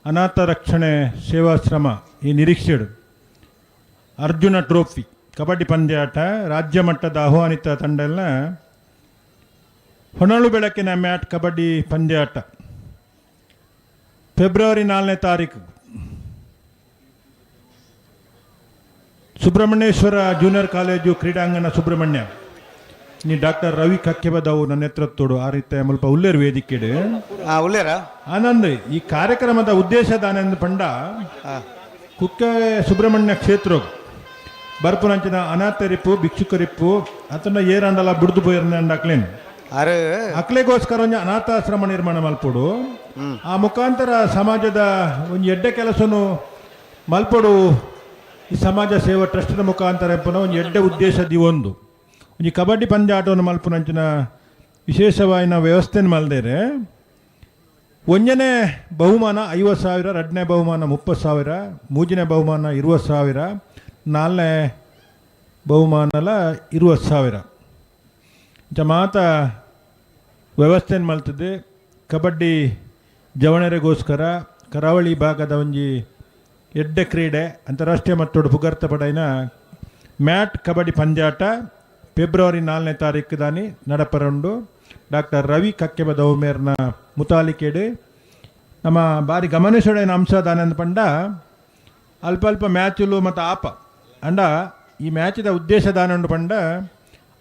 ಅನಾಥ ರಕ್ಷಣೆ ಸೇವಾಶ್ರಮ ಈ ನಿರೀಕ್ಷೆಡು ಅರ್ಜುನ ಟ್ರೋಫಿ ಕಬಡ್ಡಿ ಪಂದ್ಯಾಟ ರಾಜ್ಯ ಮಟ್ಟದ ಆಹ್ವಾನಿತ ತಂಡ ಹೊನಲು ಬೆಳಕಿನ ಮ್ಯಾಟ್ ಕಬಡ್ಡಿ ಪಂದ್ಯಾಟ ಫೆಬ್ರವರಿ 4ನೇ ತಾರೀಕು ಸುಬ್ರಹ್ಮಣ್ಯೇಶ್ವರ ಜೂನಿಯರ್ ಕಾಲೇಜು ಕ್ರೀಡಾಂಗಣ ಸುಬ್ರಹ್ಮಣ್ಯ. ನೀ ಡಾಕ್ಟರ್ ರವಿ ಕಕ್ಕೆಬದವು ನನ್ನ ನೇತೃತ್ವಡು ಆ ರೀತಿ ಮುಲ್ಪ ಉಲ್ಲೇರು ವೇದಿಕೆಡು. ಹಾ ಉಳ್ಳೇರ. ಆನಂದ್ ಈ ಕಾರ್ಯಕ್ರಮದ ಉದ್ದೇಶ ದಾನಂದ್ ಪಂಡ ಕುಕ್ಕೆ ಸುಬ್ರಹ್ಮಣ್ಯ ಕ್ಷೇತ್ರ ಬರ್ಪುನಂಚಿನ ಅನಾಥರಿಪ್ಪು ಭಿಕ್ಷುಕರಿಪ್ಪು ಅತನ ಏರಂಡಲ ಬುಡ್ದು ಪೋಯಿರ್ನ ಅಕ್ಲೇನ್ ಅರೆ. ಅಕ್ಲೆಗೋಸ್ಕರ ಒಂಜಿ ಅನಾಥಾಶ್ರಮ ನಿರ್ಮಾಣ ಮಲ್ಪೊಡು, ಆ ಮುಖಾಂತರ ಸಮಾಜದ ಒಂಜಿ ಎಡ್ಡೆ ಕೆಲಸನು ಮಲ್ಪೊಡು. ಈ ಸಮಾಜ ಸೇವಾ ಟ್ರಸ್ಟ್ನ ಮುಖಾಂತರ ಎಂಪುನ ಒಂಜಿ ಎಡ್ಡೆ ಉದ್ದೇಶ ಒಂದು ಒಂಜಿ ಕಬಡ್ಡಿ ಪಂದ್ಯಾಟವನ್ನು ಮಲ್ಪುನಂಚಿನ ವಿಶೇಷವಾಯಿನ ವ್ಯವಸ್ಥೆನ ಮಲ್ದೇರೆ. ಒಂಜನೇ ಬಹುಮಾನ 50,000, ಎರಡನೇ ಬಹುಮಾನ 30,000, ಮೂರನೇ ಬಹುಮಾನ 20,000, ನಾಲ್ಕನೇ ಬಹುಮಾನಲ 20,000. ಇಂಚ ಮಾತ ವ್ಯವಸ್ಥೆಯನ್ನು ಮಲ್ತದೆ. ಕಬಡ್ಡಿ ಜವಣರಿಗೋಸ್ಕರ ಕರಾವಳಿ ಭಾಗದ ಒಂಜಿ ಎಡ್ಡೆ ಕ್ರೀಡೆ ಅಂತಾರಾಷ್ಟ್ರೀಯ ಮಟ್ಟದ ಪುಗರ್ತ ಪಡೆಯಿನ ಮ್ಯಾಟ್ ಕಬಡ್ಡಿ ಪಂದ್ಯಾಟ ಫೆಬ್ರವರಿ 4ನೇ ತಾರೀಕು ದಾನಿ ನಡಪರುಂಡು. ಡಾಕ್ಟರ್ ರವಿ ಕಕ್ಕೆಬದವು ಮೇರ್ನ ಮುತಾಲಿಕೆಡು. ನಮ್ಮ ಬಾರಿ ಗಮನಿಸೋಡೈನ ಅಂಶ ದಾನಂದ ಪಂಡ ಅಲ್ಪ ಅಲ್ಪ ಮ್ಯಾಚುಲು ಮತ್ತು ಆಪ ಅಂಡ ಈ ಮ್ಯಾಚಿದ ಉದ್ದೇಶ ದಾನಂಡು ಪಂಡ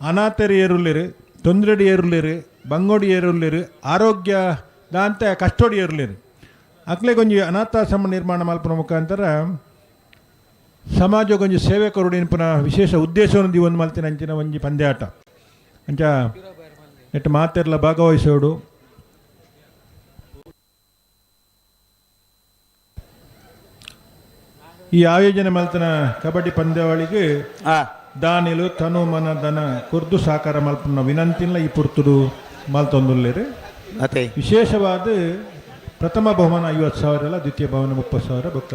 ಅನಾಥರು ಏರುಲ್ಲಿರು, ತೊಂದರೆಡಿ ಏರುಲ್ಲಿರು, ಬಂಗೋಡಿ ಏರುಲ್ಲಿರು, ಆರೋಗ್ಯ ದಾಂತೆ ಕಷ್ಟೋಡಿ ಏರುಲ್ಲಿರು ಅಕ್ಲೆಗೊಂಜಿ ಅನಾಥಾಶ್ರಮ ನಿರ್ಮಾಣ ಮಲ್ಪುನ ಮುಖಾಂತರ ಸಮಾಜಕ್ಕೊಂಜಿ ಸೇವೆ ಕೊರಡಿನ ವಿಶೇಷ ಉದ್ದೇಶವನ್ನು ಒಂದು ಮಲ್ತಿನ ಅಂಚಿನ ಒಂಜಿ ಪಂದ್ಯಾಟ. ಅಂಚ ನೆಟ್ ಮಾತೆರ್ಲ ಭಾಗವಹಿಸೋಡು. ಈ ಆಯೋಜನೆ ಮಲ್ತನ ಕಬಡ್ಡಿ ಪಂದ್ಯಾವಳಿಗೆ ದಾನಿಲು ತನು ಮನ ದನ ಕುರ್ದು ಸಾಕಾರ ಮಲ್ಪುನ ವಿನಂತಿನ ಈ ಪುರ್ತುಡು ಮಲ್ತೊಂದುಲ್ಲೇರು. ಅತೆ. ವಿಶೇಷವಾದ ಪ್ರಥಮ ಬಹುಮಾನ 50,000 ಅಲ್ಲ, ದ್ವಿತೀಯ ಬಹುಮಾನ 30,000, ಬೊಕ್ಕ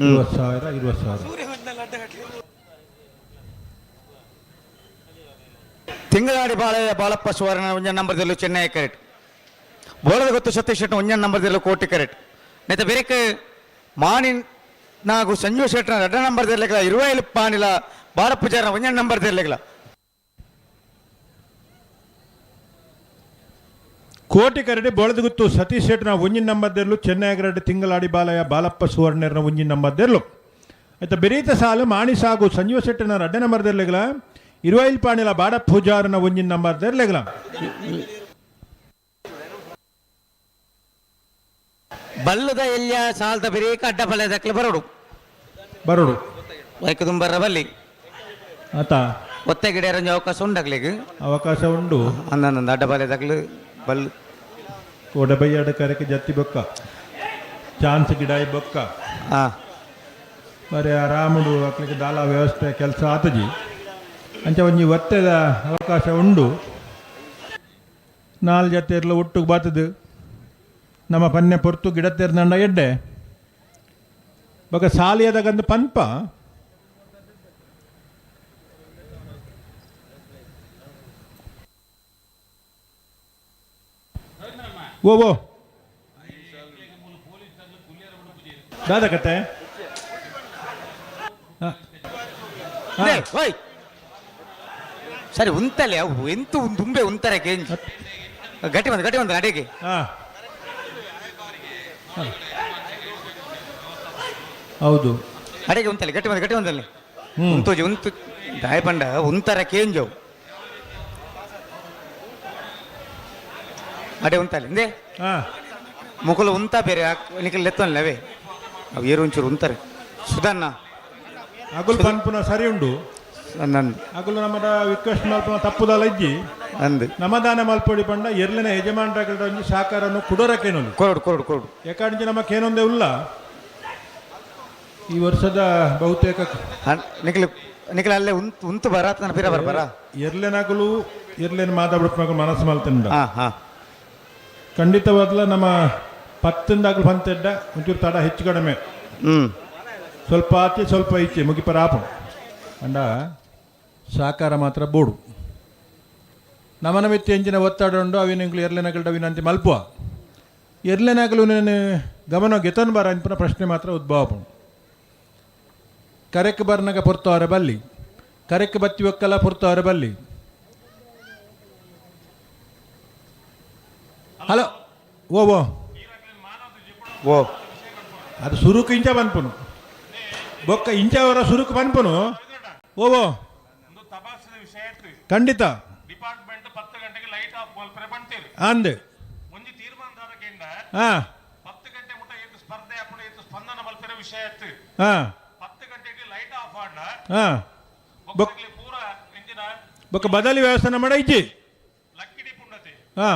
20,000 20,000. ತಿಂಗಳಾಡಿ ಬಾಳೆಯ ಬಾಳಪ್ಪ ಸುವರ್ಣ ಒಂಜ ನಂಬರ್ದಲ್ಲೂ ಚೆನ್ನೈ ಕರೆಟ್. ಬೋಳದ ಗೊತ್ತು ಸತೀಶ್ ಶೆಟ್ಟ ಒಂಜ ನಂಬರ್ದಲ್ಲೂ ಕೋಟಿ ಕರೆಟ್. ನೆತ್ತ ಬೇರೆಕ್ ಮಾನಿ ನಾಗು ಸಂಜು ಶೆಟ್ಟನ ಎರಡ ನಂಬರ್ ದಿರ್ಲಿಕ್ಲ ಇರುವೈಲು ಪಾನಿಲ ಬಾಳ ಪೂಜಾರನ ಒಂಜ ನಂಬರ್ ದಿರ್ಲಿಕ್ಲ. ಕೋಟಿ ಕರಡಿ ಬೋಳದಗುತ್ತು ಸತೀಶ್ ಶೆಟ್ಟನ ಒಂಜಿನ ನಂಬರ್ದೆರ್ಲು, ಚೆನ್ನೈ ಕರಡಿ ತಿಂಗಳಾಡಿ ಬಾಲಯ್ಯ ಬಾಲಪ್ಪ ಸುವರ್ಣರ್ನ ಒಂಜಿನ ನಂಬರ್ದೆರ್ಲು. ಆಯ್ತಾ, ಬೆರೀತ ಸಾಲು ಮಾಣಿ ಸಾಗು ಸಂಜೀವ ಶೆಟ್ಟನ ರಡ್ಡ ನಂಬರ್ ದೆರ್ಲೆಗ್ಲ, ಇರುವೈಲ್ ಪಾಣಿಲ ಬಾಡ ಪೂಜಾರನ ಒಂಜಿನ ನಂಬರ್ ದೆರ್ಲೆಗ್ಲ. ಬಲ್ಲದ ಎಲ್ಯ ಸಾಲ್ದ ಬೆರೀಕ ಅಡ್ಡ ಬಲ್ಲದಕ್ಲೆ ಬರೋಡು. ಬರೋಡು. ವೈಕ ತುಂಬರ ಬಲ್ಲಿ. ಆತ. ಒತ್ತೆ ಗಿಡ ಅವಕಾಶ ಉಂಡಾಗ್ಲಿಗೆ. ಅವಕಾಶ ಉಂಡು. ಅಂದಂದ ಅಡ್ಡ ಬಲ್ಲದಕ್ಲು ಬಲ್. ಕೋಡಬಯ್ಯಾಡ ಕರಕ್ಕೆ ಜತ್ತಿ ಬೊಕ್ಕ ಚಾನ್ಸ್ ಗಿಡಾಯಿ ಬೊಕ್ಕ. ಬರೆ ಆರಾముಡು ಅಕ್ಲಿಗೆ ದಾಲ ವ್ಯವಸ್ಥೆ ಕೆಲಸ ಆತಜಿ ಅಂಚ ಒಂಜಿ ಒತ್ತೆದ ಅವಕಾಶ ಉಂಡು. ನಾಲ್ ಜತೆರ್ಲ ಒಟ್ಟುಗ್ ಬಾತದು ನಮ್ಮ ಪನ್ನೆ ಪೊರ್ತು ಗಿಡತ್ತೇರ್ನಂಡ ಎಡ್ಡೆ ಬೊಕ ಸಾಲಿಯದಗಂದು ಪನ್ಪ. ಓ ಓ ದಾದ ಕತೆ. ಲೇ, ಓಯ್. ಸರಿ ಉಂತಲೆ ಅವು ಎಂತು ತುಂಬೆ ಉಂತಾರೆ ಕೇಂಜಿ ಗಟ್ಟಿ ಬಂದು ಗಟ್ಟಿ ಬಂದು ಅಡಿಗೆ. ಹಾ. ಹೌದು. ಅಡಿಗೆ ಉಂತಲೆ ಗಟ್ಟಿ ಬಂದು ಗಟ್ಟಿ ಬಂದಲ್ಲಿ ಉಂತೋಜಿ ಉಂತು ದಾಯ ಪಂಡ ಉಂತರ ಕೇಂಜವು ಅಡೆ ಉಂತಲೆ ಇಂದೇ. ಹಾ. ಮುಕುಲು ಉಂತ ಬೇರೆ ನಿಖಲ್ ಲೆತ್ತೊನ್ಲವೇ ಅವು ಏರು ಒಂಚೂರು ಉಂತಾರೆ ಸುಧನ್ನ. ಅಗುಲ್ ಪನ್ಪುನ ಸರಿ ಉಂಡು. ನಂದು. ಅಗುಲು ನಮ್ಮದ ರಿಕ್ವೆಸ್ಟ್ ಮಲ್ಪುನ ತಪ್ಪುದಲ್ಲ ಇಜ್ಜಿ. ನಂದು. ನಮದಾನ ಮಲ್ಪೊಡಿ ಪಂಡ ಎರ್ಲೆನ ಯಜಮಾನ್ರಾಗಲ್ಡ ಒಂಜಿ ಸಾಕಾರನ್ನು ಕುಡೋರಕೇನೊಂದು. ಕೊರಡು ಕೊರಡು ಕೊರಡು. ಯಾಕಂದ್ರೆ ನಮ್ಮ ಕೇನೊಂದೇ ಉಲ್ಲ ಈ ವರ್ಷದ ಬಹುತೇಕ. ನಿಖಲ್ ನಿಖಲ್ ಅಲ್ಲೇ ಉಂತು ಉಂತು ಬರ ನನ್ನ ಪಿರ ಬರ ಬರ. ಎರ್ಲೆನಾಗಲು ಎರ್ಲೆನ ಮಾತಾಡ್ಬಿಟ್ಟು ಮನಸ್ಸು ಮಲ್ತಂಡ. ಹಾ ಹಾ. ಖಂಡಿತವಾಗ್ಲ ನಮ್ಮ ಪತ್ತಿಂದಾಗಲು ಪಂತೆಡ್ಡ ಒಂಚೂರು ತಡ ಹೆಚ್ಚು ಕಡಿಮೆ. ಸ್ವಲ್ಪ ಆಚೆ ಸ್ವಲ್ಪ ಈಚೆ ಮುಗಿಪರ ಆಪ ಅಂಡ ಸಾಕಾರ ಮಾತ್ರ ಬೋಡು. ನಮನ ಮಿತ್ತಿ ಎಂಚಿನ ಒತ್ತಡ ಉಂಡು ಅವಿನಂಗ್ಲು ಎರ್ಲೆನಗಲ್ಡ ವಿನಂತಿ ಮಲ್ಪುವ ಎರ್ಲೆನಗಲು ನಾನು ಗಮನ ಗೆತನ್ ಬಾರ ಅನ್ಪುನ ಪ್ರಶ್ನೆ ಮಾತ್ರ ಉದ್ಭವ. ಕರೆಕ್ ಬರ್ನಗ ಪೊರ್ತವರ ಬಲ್ಲಿ ಕರೆಕ್ ಬತ್ತಿ ಒಕ್ಕಲ ಪೊರ್ತವರ ಬಲ್ಲಿ. ಹಲೋ ಓ ಓ. ಓ. ಅದು ಸುರುಕು ಇಂಚ ಪನ್ಪುನು ಬೊಕ್ಕ ಇಂಚ ಅವರ ಸುರುಕು ಪನ್ಪುನು ಓ ಓ. ಒಂದು ತಪಾಸದ ವಿಷಯ ಇತ್ತು. ಖಂಡಿತ. ಡಿಪಾರ್ಟ್ಮೆಂಟ್ 10 ಗಂಟೆಗೆ ಲೈಟ್ ಆಫ್ ಮಲ್ಪರೆ ಬಂತೀರಿ. ಅಂದ್. ಒಂಜಿ ತೀರ್ಮಾನದಾರಕೆಂಡ ಹಾ. 10 ಗಂಟೆ ಮುಟ್ಟ ಏತು ಸ್ಪರ್ಧೆ ಅಪ್ಪುಡು ಏತು ಸ್ಪಂದನ ಮಲ್ಪರೆ ವಿಷಯ ಇತ್ತು. ಹಾ. 10 ಗಂಟೆಗೆ ಲೈಟ್ ಆಫ್ ಆಂಡ ಹಾ ಬೊಕ್ ಬೊಕ್ಕಲಿ ಪೂರ ಇಂಜಿನ ಬೊಕ್ಕ ಬದಲಿ ವ್ಯವಸ್ಥೆ ಮಾಡ ಇಜ್ಜಿ. ಲಕ್ಕಿ ಡಿಪ್ ಉಂಡತಿ. ಹಾ.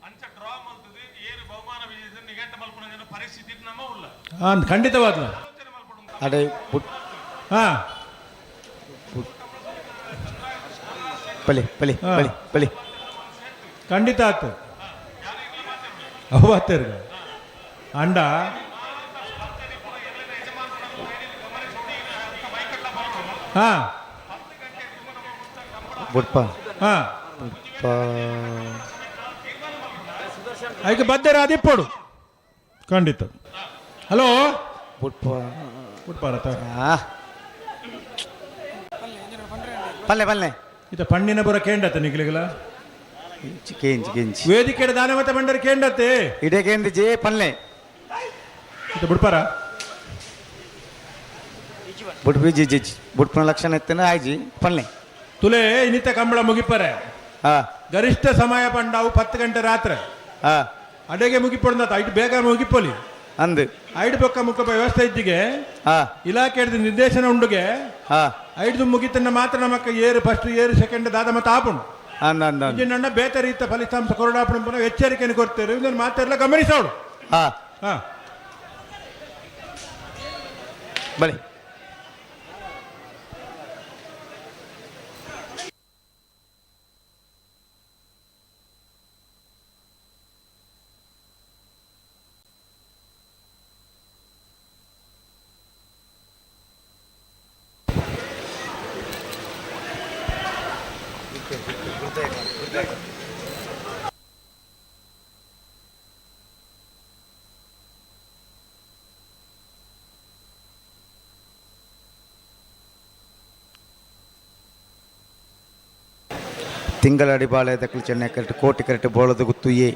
ಅಂಚ ಡ್ರಾ ಮಲ್ತದೆ ಏರು ಬಹುಮಾನ ವಿಜೇತ ನಿಘಂಟ ಮಲ್ಪುನ ಪರಿಸ್ಥಿತಿ ನಮ್ಮ ಉಲ್ಲ. ಅಂದ್ ಖಂಡಿತವಾದ್ಲ. ಆಲೋಚನೆ ಮಲ್ಪಡು. ಅಡೆ ಬುಟ್. ಹಾ. ಪಲಿ ಪಲಿ. ಹಾ. ಪಲಿ ಪಲಿ. ಖಂಡಿತ ಆತು ಅವು ಆತೇರ್ಗ ಅಂಡ. ಹಾ. ಬುಟ್ಪ. ಹಾ. ಬುಟ್ಪ. ಅದಕ್ಕೆ ಬದ್ದರ ಅದಿಪ್ಪೋಡು ಖಂಡಿತ. ಹಲೋ. ಬುಟ್ಪ. ಭಾರತ. ಆ ಪಲ್ಲೆ ಪಲ್ಲೆ. ಇತ ಪಣ್ಣಿನ ಬುರ ಕೇಂಡತ್ತೆ ನಿಗ್ಲಿಗಲ. ಕೇಂಜಿ ಕೇಂಜಿ. ವೇದಿಕೆ ದಾನ ಮತ್ತೆ ಬಂಡರ್ ಕೇಂಡತ್ತೆ. ಇಡೇ ಕೇಂದ್ರ ಜೇ ಪಲ್ಲೆ. ಇತ ಬಿಡ್ಪಾರ. ಬುಟ್ B G G ಬುಟ್ಪನ ಲಕ್ಷಣ ಎತ್ತನ ಆಯ್ಜಿ ಪಲ್ಲೆ. ತುಲೆ ಇನ್ನಿತ ಕಂಬಳ ಮುಗಿಪರೆ. ಹಾ. ಗರಿಷ್ಠ ಸಮಯ ಪಂಡಾವು 10 ಗಂಟೆ ರಾತ್ರಿ. ಹಾ. ಅಡೆಗೆ ಮುಗಿಪೊಡ್ದ ಐಟ್ ಬೇಗ ಮುಗಿಪೊಲಿ. ಅಂದು. ಐಡ್ ಬೊಕ್ಕ ಮುಖ ವ್ಯವಸ್ಥೆ ಇದ್ದಿಗೆ. ಹಾ. ಇಲಾಖೆ ನಿರ್ದೇಶನ ಉಂಡುಗೆ. ಹಾ. ಐಡ್ದು ಮುಗಿತನ್ನ ಮಾತ್ರ ನಮಕ್ಕ ಏರು ಫಸ್ಟ್ ಏರು ಸೆಕೆಂಡ್ ದಾದ ಮತ್ತೆ ಆಪುಂಡು. ಅಂದ ಅಂದ ಅಂದ. ಇಂಜಿನ ಬೇತ ರೀತ ಫಲಿತಾಂಶ ಕೊರಡಾಪುಣ ಪುನಃ ಎಚ್ಚರಿಕೆಯನ್ನು ಕೊಡ್ತೇವೆ, ಇದನ್ನು ಮಾತೆಲ್ಲ ಗಮನಿಸೋಡು. ಹಾ. ಹಾ. ಬಲೆ. ತಿಂಗಳಡಿ ಬಾಳೆ ದಕ್ಕಲು ಚೆನ್ನೈ ಕರೆಕ್ಟ್ ಕೋಟಿ ಕರೆಕ್ಟ್ ಬೋಳದ ಗುತ್ತು ಎ.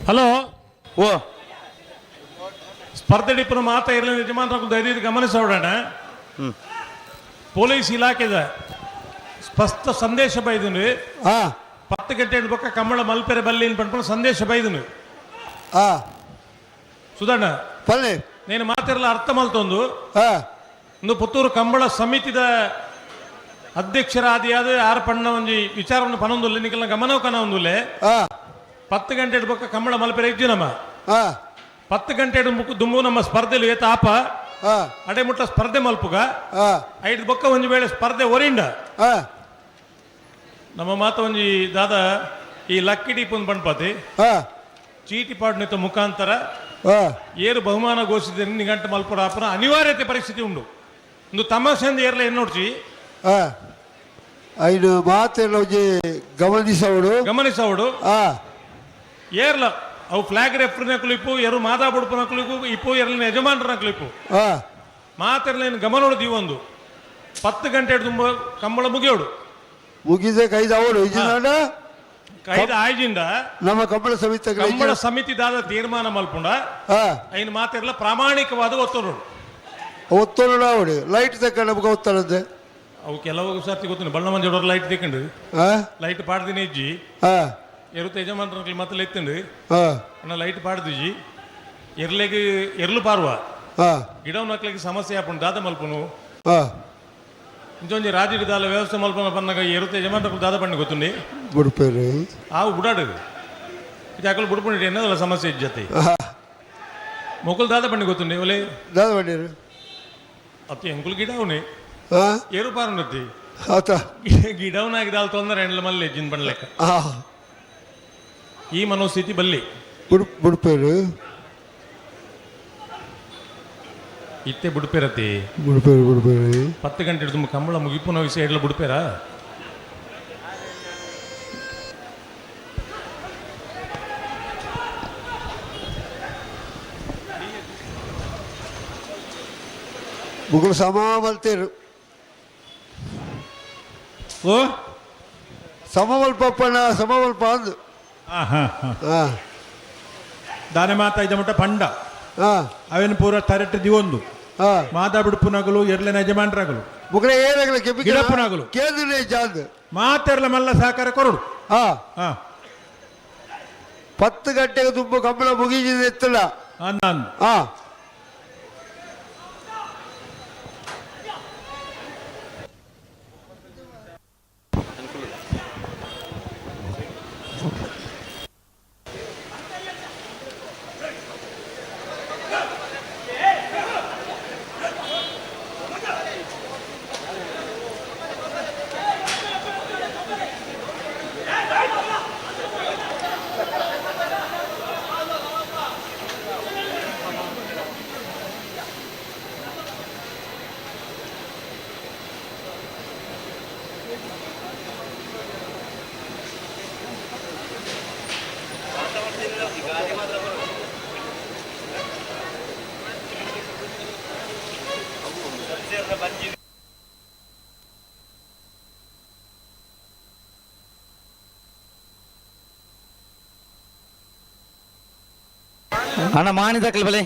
ಹಲೋ. ಓ. ಸ್ಪರ್ಧೆ ಡಿಪ್ಪನ ಮಾತಾ ಇರಲಿ, ಯಜಮಾನ್ರ ಧೈರ್ಯ ಗಮನಿಸೋಣ. ಪೊಲೀಸ್ ಇಲಾಖೆದ ಸ್ಪಷ್ಟ ಸಂದೇಶ ಬೈದನು. 10 ಗಂಟೆ ಬೊಕ್ಕ ಕಮ್ಮಳ ಮಲ್ಪೆರೆ ಬಲ್ಲಿ ಪನ್ಪುನ ಸಂದೇಶ ಬೈದನು. ಸುಧಣ್ಣ. ಪಲ್ಲೆ. నేను ಮಾತಿರಲ್ಲ ಅರ್ಥ ಮಲ್ತೊಂದು. ಒಂದು ಪುತ್ತೂರು ಕಂಬಳ ಸಮಿತಿದ ಅಧ್ಯಕ್ಷರಾದಿಯಾದ ಆರ್ ಪಣ್ಣ ಒಂಜಿ ವಿಚಾರವನ್ನು ಪನೊಂದುಲ್ಲೆ, ನಿಕಲ್ನ ಗಮನವು ಕನ ಒಂದುಲ್ಲೆ. 10 ಗಂಟೆ ಬೊಕ್ಕ ಕಂಬಳ ಮಲ್ಪೆರೆ ಇಜ್ಜಿ ನಮ್ಮ. 10 ಗಂಟೆ ದುಂಬು ನಮ್ಮ ಸ್ಪರ್ಧೆಲು ಏತ ಆಪ. ಅಡೆ ಮುಟ್ಟ ಸ್ಪರ್ಧೆ ಮಲ್ಪುಗ. ಐದು ಬೊಕ್ಕ ಒಂಜಿ ವೇಳೆ ಸ್ಪರ್ಧೆ ಒರಿಂಡ ನಮ್ಮ ಮಾತ ಒಂಜಿ ದಾದ ಈ ಲಕ್ಕಿ ಡೀಪ್ ಒಂದು ಪಣ್ಪಾತಿ ಚೀಟಿ ಪಾಡ್ನಿತ ಮುಖಾಂತರ ಏರು ಬಹುಮಾನ ಘೋಷಿಸಿದ ನಿಘಂಟು ಮಲ್ಪುರ ಆಪನ ಅನಿವಾರ್ಯತೆ ಪರಿಸ್ಥಿತಿ ಉಂಡು. ಒಂದು ತಮಾಷೆಂದ ಏರ್ಲ ಎನ್ನೋಡ್ಚಿ. ಐನು ಮಾತೆಲ್ಲ ಒಂಜಿ ಗಮನಿಸವಡು. ಗಮನಿಸವಡು. ಏರ್ಲ ಅವು ಫ್ಲಾಗ್ ರೆಫ್ರಿನಕುಲು ಇಪ್ಪು, ಎರು ಮಾದಾ ಬುಡುಪನಕುಲು ಇಪ್ಪು, ಎರಲಿನ ಯಜಮಾನರನಕುಲು ಇಪ್ಪು. ಮಾತೆರ್ಲೇನು ಗಮನೋಡು ದೀವೊಂದು 10 ಗಂಟೆ ತುಂಬ ಕಂಬಳ ಮುಗಿಯೋಡು. ಮುಗಿದ ಕೈದ ಅವಳು ಇಜ್ಜಿನಾಡ. ಕೈದ ಆಯ್ಜಿಂದ. ನಮ್ಮ ಕಂಬಳ ಸಮಿತಿ. ಕಂಬಳ ಸಮಿತಿದಾದ ತೀರ್ಮಾನ ಮಲ್ಪುಂಡ ಐನು ಮಾತೆರ್ಲ ಪ್ರಾಮಾಣಿಕವಾದ ಒತ್ತೋಡು. ಒತ್ತೊಡ ಅವಳು ಲೈಟ್ ತಕ್ಕ ನಮಗೆ ಒತ್ತಡದೆ. ಅವು ಕೆಲವು ಸರ್ತಿ ಗೊತ್ತು, ಬಣ್ಣ ಮಂಜೋಡೋರು ಲೈಟ್ ತಿಕ್ಕಂಡು. ಲೈಟ್ ಪಾಡ್ದಿನ ಇಜ್ಜಿ. ಎರು ಯಜಮಾನ್ರನಕುಲು ಮತ್ತೆ ಎತ್ತಂಡು. ಅಣ್ಣ ಲೈಟ್ ಪಾಡ್ದಿಜಿ, ಎರ್ಲೆಗ್ ಎರ್ಲು ಪಾರುವ. ಗಿಡವನಕ್ಲಿಗೆ ಸಮಸ್ಯೆ ಆಪುಂಡು, ದಾದ ಮಲ್ಪುನು. ಇಂಚೊಂಜಿ ರಾಜಿಡ್ ದಾಲ ವ್ಯವಸ್ಥೆ ಮಲ್ಪನ ಪನ್ನಗ ಎರುತ ಯಜಮಾನ್ರಕುಲು ದಾದ ಪಂಡು ಗೊತ್ತುಂಡಿ. ಬುಡ್ಪೇರು. ಆವು ಬುಡಾಡು ಇದು ಅಕಲು ಬುಡ್ಪುಂಡಿ ಎನ್ನದಲ್ಲ ಸಮಸ್ಯೆ ಇಜ್ಜತಿ. ಮೊಕುಲು ದಾದ ಪಂಡು ಗೊತ್ತುಂಡಿ ಒಲೆ. ದಾದ ಬಂಡೀರು. ಅತ್ತಿ ಎಂಕುಲು ಗಿಡ ಅವನಿ. ಏರು ಪಾರುಂಡತ್ತಿ. ಆತ. ಗಿಡವನಾಗಿ ದಾಲ್ ತೊಂದರೆ ಎಂಡ್ಲ ಮಲ್ಲೆ ಜಿನ್ ಪಣ್ಲೆಕ್ಕ. ಈ ಮನೋಸ್ಥಿತಿ ಬಲ್ಲಿ. ಬುಡ್ಪೇರು. ಇತ್ತೆ ಬುಡ್ಪೇರತಿ. ಬುಡ್ಪೇರು ಬುಡ್ಪೇರು. 10 ಗಂಟೆ ತುಂಬ ಕಂಬಳ ಮುಗಿಪುನ ವಿಷಯ ಎಡ್ಲ ಬುಡ್ಪೇರ. ಮುಗುಳು ಸಮ ಮಲ್ತೇರು. ಓ. ಸಮವಲ್ಪ ಅಪ್ಪಣ್ಣ, ಸಮವಲ್ಪ ಅಂದು. ಹಾ ಹಾ ಹಾ ದಾನೆ ಮಾತ ಇದ್ದ ಮುಟ್ಟ ಪಂಡ. ಅವೇನು ಪೂರ ತರಟೆ ದಿವೊಂದು. ಮಾದಾ ಬಿಡುಪುನಗಲು ಎರ್ಲೆನ ಯಜಮಾನ್ರಾಗಲು. ಮುಗುಳ ಏನಾಗಲ್ಲ ಕೆಂಪಿ. ಗಿಡಪ್ಪನಾಗಲು. ಕೇಂದ್ರ ಜಾಂದ್. ಮಾತೆರ್ಲ ಮಲ್ಲ ಸಹಕಾರ ಕೊರಡು. ಹಾ 10 ಗಂಟೆಗೆ ತುಂಬ ಕಂಬಳ ಮುಗಿದಿದೆ ಎತ್ತಲ್ಲ. ಅಂದ. ಅಣ್ಣ ಮಾನಿದಕ್ಕಲು ಬಲೆ.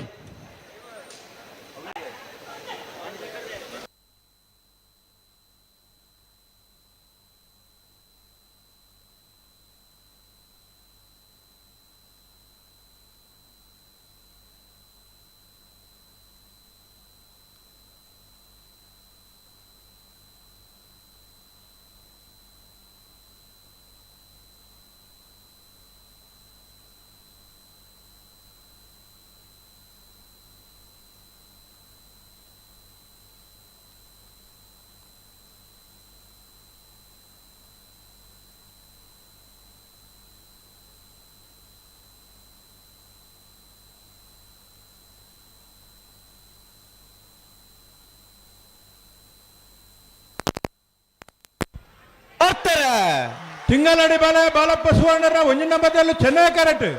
ತಿಂಗಳಡಿ ಬಾಲ ಬಾಲಪ್ಪ ಸುವರ್ಣರ ಒಂಜಿ ನಂಬರ್ದಲ್ಲಿ ಚೆನ್ನೈ ಕರೆಕ್ಟ್.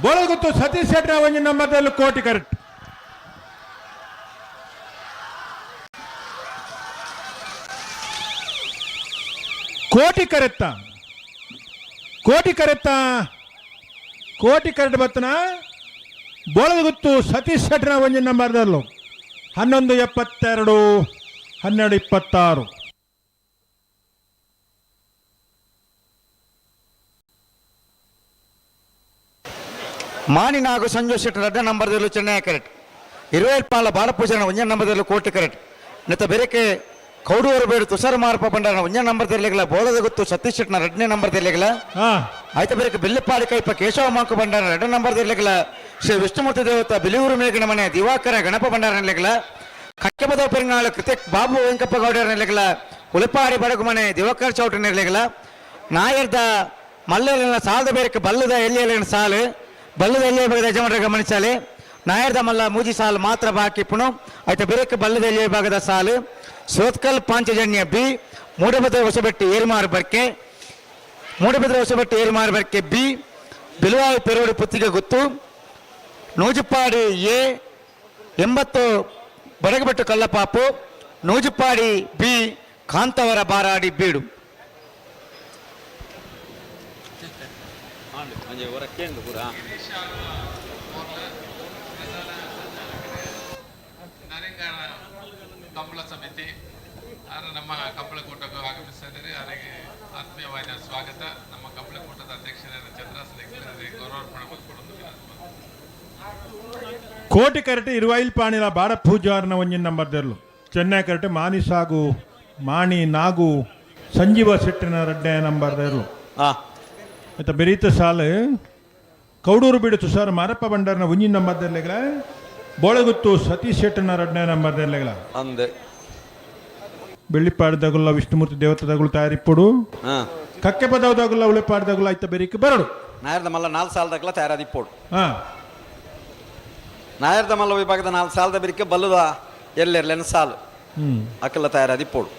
ಬೋಳಗುತ್ತು ಸತೀಶ್ ಶೆಟ್ಟರ ಒಂಜಿ ನಂಬರ್ದಲ್ಲಿ ಕೋಟಿ ಕರೆಕ್ಟ್. ಕೋಟಿ ಕರೆತ್ತ, ಕೋಟಿ ಕರೆತ್ತ, ಕೋಟಿ ಕರೆಕ್ಟ್ ಬತ್ತನ ಬೋಳಗುತ್ತು ಸತೀಶ್ ಶೆಟ್ಟರ ಒಂಜಿ ನಂಬರ್ದಲ್ಲೂ. 11:72, 12:26. ಮಾನಿ ನಾಗು ಸಂಜು ಶೆಟ್ಟಿ ರಡ್ಡ ನಂಬರ್ದಲ್ಲೂ ಚೆನ್ನೈ ಕರೆಕ್ಟ್. ಇರುವೇಲ್ಪಾಲ ಬಾಲಪೂಜನ ಒಂಜ ನಂಬರ್ದಲ್ಲೂ ಕೋಟಿ ಕರೆಕ್ಟ್. ನೆತ್ತ ಬೆರಕೆ ಕೌಡೂರು ಬೇಡು ತುಷಾರ ಮಾರಪ್ಪ ಬಂಡಾರನ ಒಂಜ ನಂಬರ್ ತೆರಲಿಲ್ಲ. ಬೋಳದ ಗೊತ್ತು ಸತೀಶ್ ಶೆಟ್ಟಿನ ಎರಡನೇ ನಂಬರ್ ತೆರಲಿಲ್ಲ. ಆಯ್ತ ಬೆರಕೆ ಬೆಲ್ಲಪಾಡಿ ಕೈಪ ಕೇಶವ ಮಾಂಕು ಬಂಡಾರ ಎರಡನೇ ನಂಬರ್ ತೆರಲಿಲ್ಲ. ಶ್ರೀ ವಿಷ್ಣುಮೂರ್ತಿ ದೇವತ ಬಿಲಿಯೂರು ಮೇಘನ ಮನೆ ದಿವಾಕರ ಗಣಪ ಬಂಡಾರ ನೆಲೆಗಳ. ಕಕ್ಕೆಪದ ಪೆರಂಗಾಳು ಕೃತಿಕ್ ಬಾಬು ವೆಂಕಪ್ಪ ಗೌಡರ ನೆಲೆಗಳ. ಉಳಿಪಾಡಿ ಬಡಗು ಮನೆ ದಿವಾಕರ್ ಚೌಟ್ರಿ ನೆಲೆಗಳ. ನಾಯರ್ದ ಮಲ್ಲಲಿನ ಸಾಲದ ಬೇರಕ್ಕೆ ಬಲ್ಲದ ಎಲ್ಲಿಯಲ್ಲಿನ ಸಾಲು ಬಲ್ಲದ ಎಲ್ಲಿಯ ಭಾಗದ ಯಜಮಾನರ ಗಮನಿಸಾಲಿ. ನಾಯರ್ದ ಮಲ್ಲ ಮೂಜಿ ಸಾಲು ಮಾತ್ರ ಬಾಕಿ ಪುಣು. ಆಯ್ತ ಬೇರಕ್ಕೆ ಬಲ್ಲದ ಎಲ್ಲಿಯ ಭಾಗದ ಸಾಲು. ಸೋತ್ಕಲ್ ಪಾಂಚಜನ್ಯ ಬಿ, ಮೂಡಬದ್ರ ಹೊಸಬೆಟ್ಟಿ ಏರ್ಮಾರು ಬರ್ಕೆ, ಮೂಡಬಿದ್ರೆ ಹೊಸಬೆಟ್ಟಿ ಏರ್ಮಾರು ಬರ್ಕೆ ಬಿ, ಬಿಲುವಾಯಿ ಪೆರೋಡು ಪುತ್ತಿಗೆ ಗುತ್ತು, ನೂಜುಪ್ಪಾಡಿ ಎ, 80 ಬಡಗಬೆಟ್ಟು ಕಲ್ಲಪಾಪು, ನೂಜುಪ್ಪಾಡಿ ಬಿ, ಕಾಂತವರ ಬಾರಾಡಿ ಬೀಡು. ನರಿಂಗಾಣ ಕಂಬಳ ಸಮಿತಿ ಆರು ನಮ್ಮ ಕಂಬಳಕೂಟಕ್ಕೆ ಆಗಮಿಸಿದರೆ ಅವರಿಗೆ ಆತ್ಮೀಯವಾದ ಸ್ವಾಗತ. ನಮ್ಮ ಕಂಬಳಕೂಟದ ಅಧ್ಯಕ್ಷರಾದ ಚಂದ್ರಾಸನ ಗೌರವಾರ್ಪಣೆ ಮಾಡಿಕೊಡೋದು ವಿನಂತಿ. ಕೋಟಿ ಕರೆಟ್ ಇರುವೈಲ್ ಪಾಣಿಲ ಬಾರ ಪೂಜಾರನ ಒಂಜಿನ ನಂಬರ್ ದೆರ್ಲು. ಚೆನ್ನೈ ಕರೆಟ್ ಮಾನಿ ಸಾಗು ಮಾಣಿ ನಾಗು ಸಂಜೀವ ಶೆಟ್ಟಿನ ರಡ್ಡೆ ನಂಬರ್ ದೆರ್ಲು. ಆಯ್ತಾ ಬೆರೀತ ಸಾಲು ಕೌಡೂರು ಬೀಡು ತುಷಾರ್ ಮಾರಪ್ಪ ಬಂಡಾರನ ಒಂಜಿನ ನಂಬರ್ ದೆರ್ಲೆಗಳ. ಬೋಳಗುತ್ತು ಸತೀಶ್ ಶೆಟ್ಟಿನ ರಡ್ಡೆ ನಂಬರ್ ದೆರ್ಲೆಗಳ. ಅಂದೆ. ಬೆಳ್ಳಿಪಾಡು ದಗುಲ್ಲ ವಿಷ್ಣುಮೂರ್ತಿ ದೇವತೆ ದಗುಲು ತಯಾರಿಪ್ಪುಡು. ಕಕ್ಕೆ ಪದವ ದಗುಲ್ಲ ಉಳಿಪಾಡು ದಗುಲ್ಲ ಆಯ್ತ ಬೆರೀಕ್ ಬರಡು. ನಾಯರ್ದ ಮಲ್ಲ ನಾಲ್ ಸಾಲದಕ್ಲ ತಯಾರಾದ ಇಪ್ಪೋಡು. ನಾಯರ್ದ ಮಲ್ಲ ವಿಭಾಗದ ನಾಲ್ ಸಾಲದ ಬಿರಿಕೆ ಬಲ್ಲದ ಎಲ್ಲೆರ್ಲೆನ ಸಾಲು ಅಕ್ಕಲ ತಯಾರಾದ ಇಪ್ಪೋಡು.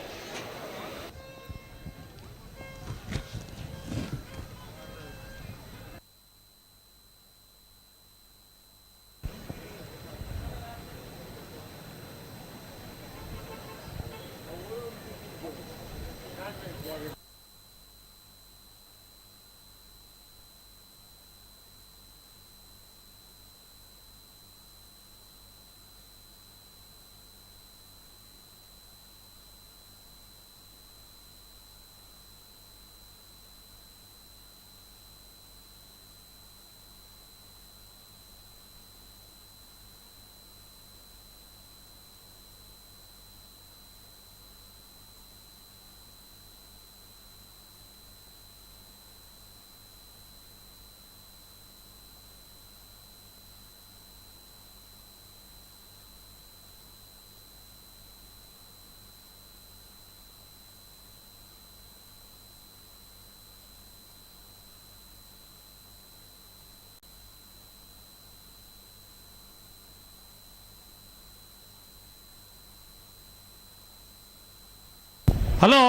ಹಲೋ.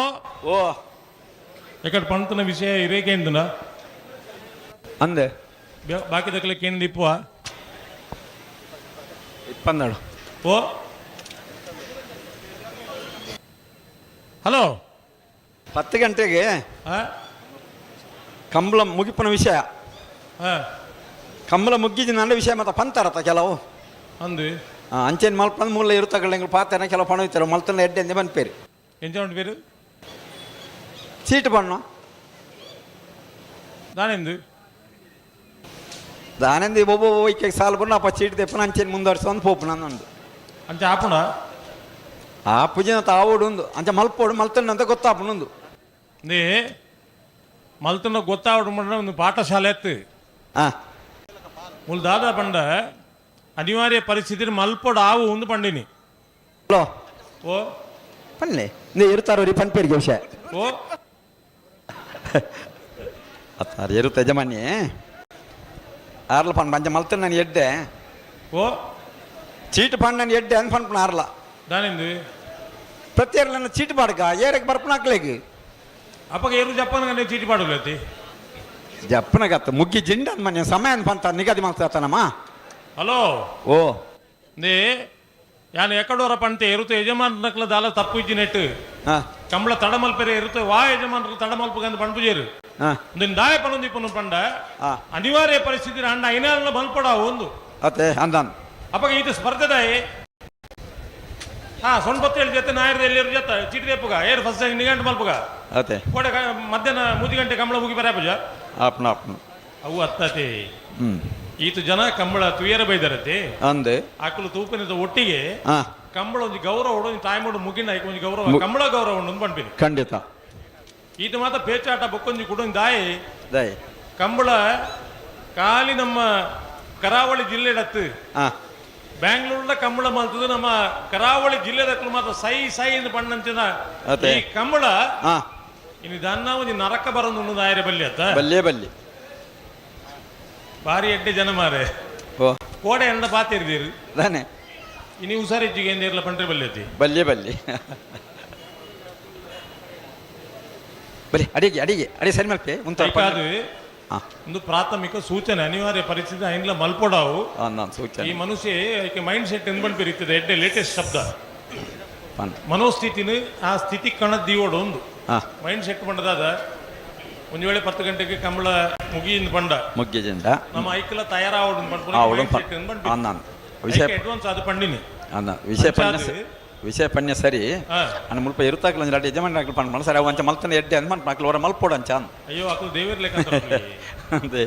ಓ. ಎಕಡೆ ಪಂತನ ವಿಷಯ ಇರೇಕೇಂದನ? ಅಂದೆ. ಬಾಕಿ ದಕ್ಕಲಿಕ್ಕೆ ಏನು ಇಪ್ಪುವ? ಇಪ್ಪನ್ನೆರಡು. ಓ, ಹಲೋ. 10 ಗಂಟೆಗೆ ಆ? ಕಂಬಳ ಮುಗಿಪನ ವಿಷಯ. ಆ, ಕಂಬಳ ಮುಗ್ಗಿದ ನನ್ನ ವಿಷಯ ಮತ್ತೆ ಪಂತಾರತ್ತ ಕೆಲವು. ಅಂದು. ಅಂಚೆನ್ ಮಲ್ಪಂದ್ ಮೂಲ ಇರುತ್ತಗಳ ಪಾತನ ಕೆಲವು ಪಣ ಇರ್ತಾರೆ ಮಲ್ತನ ಎಡ್ಡೆ ಅಂದೆ ಬನ್ಪೇರಿ. ಎಂಚ ಉಂಟು ಬೇರು? ಚೀಟ್ ಬಣ್ಣ. ದಾನೆಂದು? ದಾನೆಂದು ಒಬ್ಬ ಒಯ್ಕೆ ಸಾಲು ಬಣ್ಣ ಅಪ್ಪ ಚೀಟ್ ತೆಪ್ಪನ ಅಂಚೆನ್ ಮುಂದುವರ್ಸೊಂದು ಪೋಪು ನಂದು. ಅಂಚೆ ಆಪುಣ? ಆ ಪೂಜೆನ ತಾವೋಡು ಒಂದು ಅಂಚೆ ಮಲ್ಪೋಡು ಮಲ್ತಣ್ಣಂತ ಗೊತ್ತಾಪುನೊಂದು. ನೇ ಮಲ್ತನ ಗೊತ್ತಾವಡು ಮಂಡ ಒಂದು ಪಾಠಶಾಲೆ ಎತ್ತು. ಮುಲ್ ದಾದಾ ಪಂಡ ಅನಿವಾರ್ಯ ಪರಿಸ್ಥಿತಿ ಮಲ್ಪೋಡು ಆವು ಒಂದು ಪಂಡಿನಿ. ಹಲೋ. ಓ. ಪನ್ಲೆ ನೀ ಇರ್ತಾರೋ ರೀ ಪನ್ಪೇರಿಗೆ ವಿಷಯ. ಓ. ಅತ್ತಾರ ಇರುತ್ತೆ ಯಜಮಾನಿ ಆರ್ಲ ಪನ್ ಪಂಚ ಮಲ್ತಣ್ಣ ನಾನು ಎಡ್ಡೆ. ಓ. ಚೀಟ್ ಪಂಡ್ ನಾನು ಎಡ್ಡೆ ಅಂದ್ ಪನ್ಪನ ಆರ್ಲ. ದಾನೆಂದು? ಪ್ರತಿಯರ್ಲನ್ನ ಚೀಟ್ ಬಾಡ್ಕ ಏರಕ್ಕೆ ಬರ್ಪನ ಹಾಕ್ಲೇಗ್. ಅಪ್ಪಗ ಏರು ಜಪ್ಪನ ಗಂಟೆ ಚೀಟಿ ಪಾಡೋಗ್ಲತ್ತಿ. ಜಪ್ಪನಗತ್ತ ಮುಗ್ಗಿ ಜಿಂಡ ಮನೆ ಸಮಯ ಪಂತ ನಿಗದಿ ಮಾಡ್ತಾನಮ್ಮ. ಹಲೋ. ಓ. ನೇ ಯಾನ್ ಎಕಡೋರ ಪಂತೆ ಎರುತ ಯಜಮಾನಕ್ಲ ದಾಲ ತಪ್ಪು ಇಜ್ಜಿ ನೆಟ್. ಹಾ. ಕಂಬಳ ತಡಮಲ್ಪೆರೆ ಎರುತ ವಾ ಯಜಮಾನರು ತಡಮಲ್ಪಗಂದು ಪಂಪುಜೇರು. ಹಾ. ನಿನ್ ದಾಯ ಪನೊಂದು ಇಪ್ಪನು ಪಂಡ. ಆ. ಅನಿವಾರ್ಯ ಪರಿಸ್ಥಿತಿ ಅಂಡ ಐನಾಲ್ನ ಮಲ್ಪಡ ಒಂದು. ಅತ್ತೆ ಅಂದಾನ್. ಅಪ್ಪಗ ಇದು ಸ್ಪರ್ಧೆದಾಯಿ ಹಾ ಸೊಣ್ಪತ್ತೇಳು ಜೊತೆ ನಾಯರದ ಎಲ್ಲಿರು ಜೊತೆ ಚೀಟಿ ದೇಪುಗ ಏರು ಫಸ್ಟ್ ನಿಗಂಟು ಮಲ್ಪುಗ. ಅತ್ತೆ. ಕೋಡೆ ಮಧ್ಯಾಹ್ನ 3 ಗಂಟೆ ಕಂಬಳ ಮುಗಿ ಬರಾಪುಜ. ಆಪ್ನ ಆಪ್ನ. ಅವು ಅತ್ತತೆ. ಹ್ಮ್. ಈತ ಜನ ಕಂಬಳ ತುಯರ ಬೈದರತೆ. ಅಂದೆ. ಆಕಲು ತೂಪಿನದ ಒಟ್ಟಿಗೆ ಹಾ. ಕಂಬಳ ಒಂಜಿ ಗೌರವ ಉಂಡು, ಒಂಜಿ ತಾಯ್ಮೋಡು ಮುಗಿನ ಐಕ್ ಒಂಜಿ ಗೌರವ ಕಂಬಳ ಗೌರವ ಉಂಡು ಪನ್ಪಿನಿ. ಖಂಡಿತ. ಈತ ಮಾತ ಪೇಚಾಟ ಬೊಕ್ಕೊಂಜಿ ಕುಡೊಂಜಿ ದಾಯಿ. ದಾಯಿ. ಕಂಬಳ ಖಾಲಿ ನಮ್ಮ ಕರಾವಳಿ ಜಿಲ್ಲೆಡತ್ತು. ಹಾ. ಬ್ಯಾಂಗ್ಳೂರ್ಲ ಕಂಬಳ ಮಲ್ತದು ನಮ್ಮ ಕರಾವಳಿ ಜಿಲ್ಲೆದಕ್ಕಲು ಮಾತ್ರ ಸೈ ಸೈ ಎಂದು ಪಣ್ಣಂಚಿನ ಅತೆ. ಈ ಕಂಬಳ ಹಾ. ಇನ್ನು ದನ್ನ ಒಂಜಿ ನರಕ ಬರಂದು ದಾಯರೆ ಬಲ್ಲಿ ಅತ್ತ. ಬಲ್ಲೆ ಬಲ್ಲಿ. ಬಾರಿ ಎಡ್ಡೆ ಜನ ಮಾರೆ. ಓ. ಕೋಡೆ ಎಂಡ ಪಾತಿರ್ದೀರು. ದಾನೆ. ಇನಿ ಹುಷಾರಿಜ್ಜಿಗೆ ಎಂದಿರ್ಲ ಪಂಡ್ರೆ ಬಲ್ಲಿ ಅತ್ತಿ. ಬಲ್ಲೆ ಬಲ್ಲಿ ಬಲಿ ಅಡಿಗೆ ಅಡಿಗೆ ಅಡಿ ಸರಿ ಮಲ್ಪೆ ಉಂತ. ಅದು ಹಾ. ಒಂದು ಪ್ರಾಥಮಿಕ ಸೂಚನೆ ಅನಿವಾರ್ಯ ಪರಿಸ್ಥಿತಿ ಐನ್ಲ ಮಲ್ಪೊಡಾವು. ನಾನು ಸೂಚನೆ. ಈ ಮನುಷ್ಯ ಮೈಂಡ್ ಸೆಟ್ ಎಂದ್ ಪನ್ಪಿರಿತ್ತದೆ ಎಡ್ಡೆ ಲೇಟೆಸ್ಟ್ ಶಬ್ದ. ಪನ್. ಮನೋಸ್ಥಿತಿನ ಆ ಸ್ಥಿತಿ ಕಣ ದೀವೋಡು ಒಂದು. ಹಾ. ಮೈಂಡ್ ಸೆಟ್ ಪಂಡದಾದ ಒಂದು ವೇಳೆ 10 ಗಂಟೆಗೆ ಕಂಬಳ ಮುಗಿಯಿಂದ ಪಂಡ. ಮುಗ್ಗಿಜಿಂದ. ನಮ್ಮ ಐಕ್ಲ ತಯಾರಾವಡು ಆ ಉಡಂ ನಾನು ವಿಷಯ ಅಡ್ವಾನ್ಸ್ ಅದು ಪಂಡಿನಿ. ಅನ್ನ ವಿಷಯ ಪಣ್ಯ ಅಂಚಾದ್ ವಿಷಯ ಪಣ್ಯ ಸರಿ. ಹಾ. ಅನ್ನ ಮುಲ್ಪ ಇರುತ್ತಾಕಲ ಒಂಜಿ ರಡ್ಡ್ ಯಜಮಾನ ಅಕ್ಲು ಪಂಡ್ ಸರಿ ಅವು ಅಂಚ ಮಲ್ತನ ಎಡ್ಡೆ ಅಂದ್ ಮನ್ಪ ಅಕ್ಲು ಹೊರ ಮಲ್ಪೊಡು ಅಂಚ ಅಂದ್. ಅಯ್ಯೋ ಅಕ್ಲು ದೇವಿರ್ ಲೆಕ್ಕ ಅಂತಾರಲ್ಲ. ಅಂದೆ.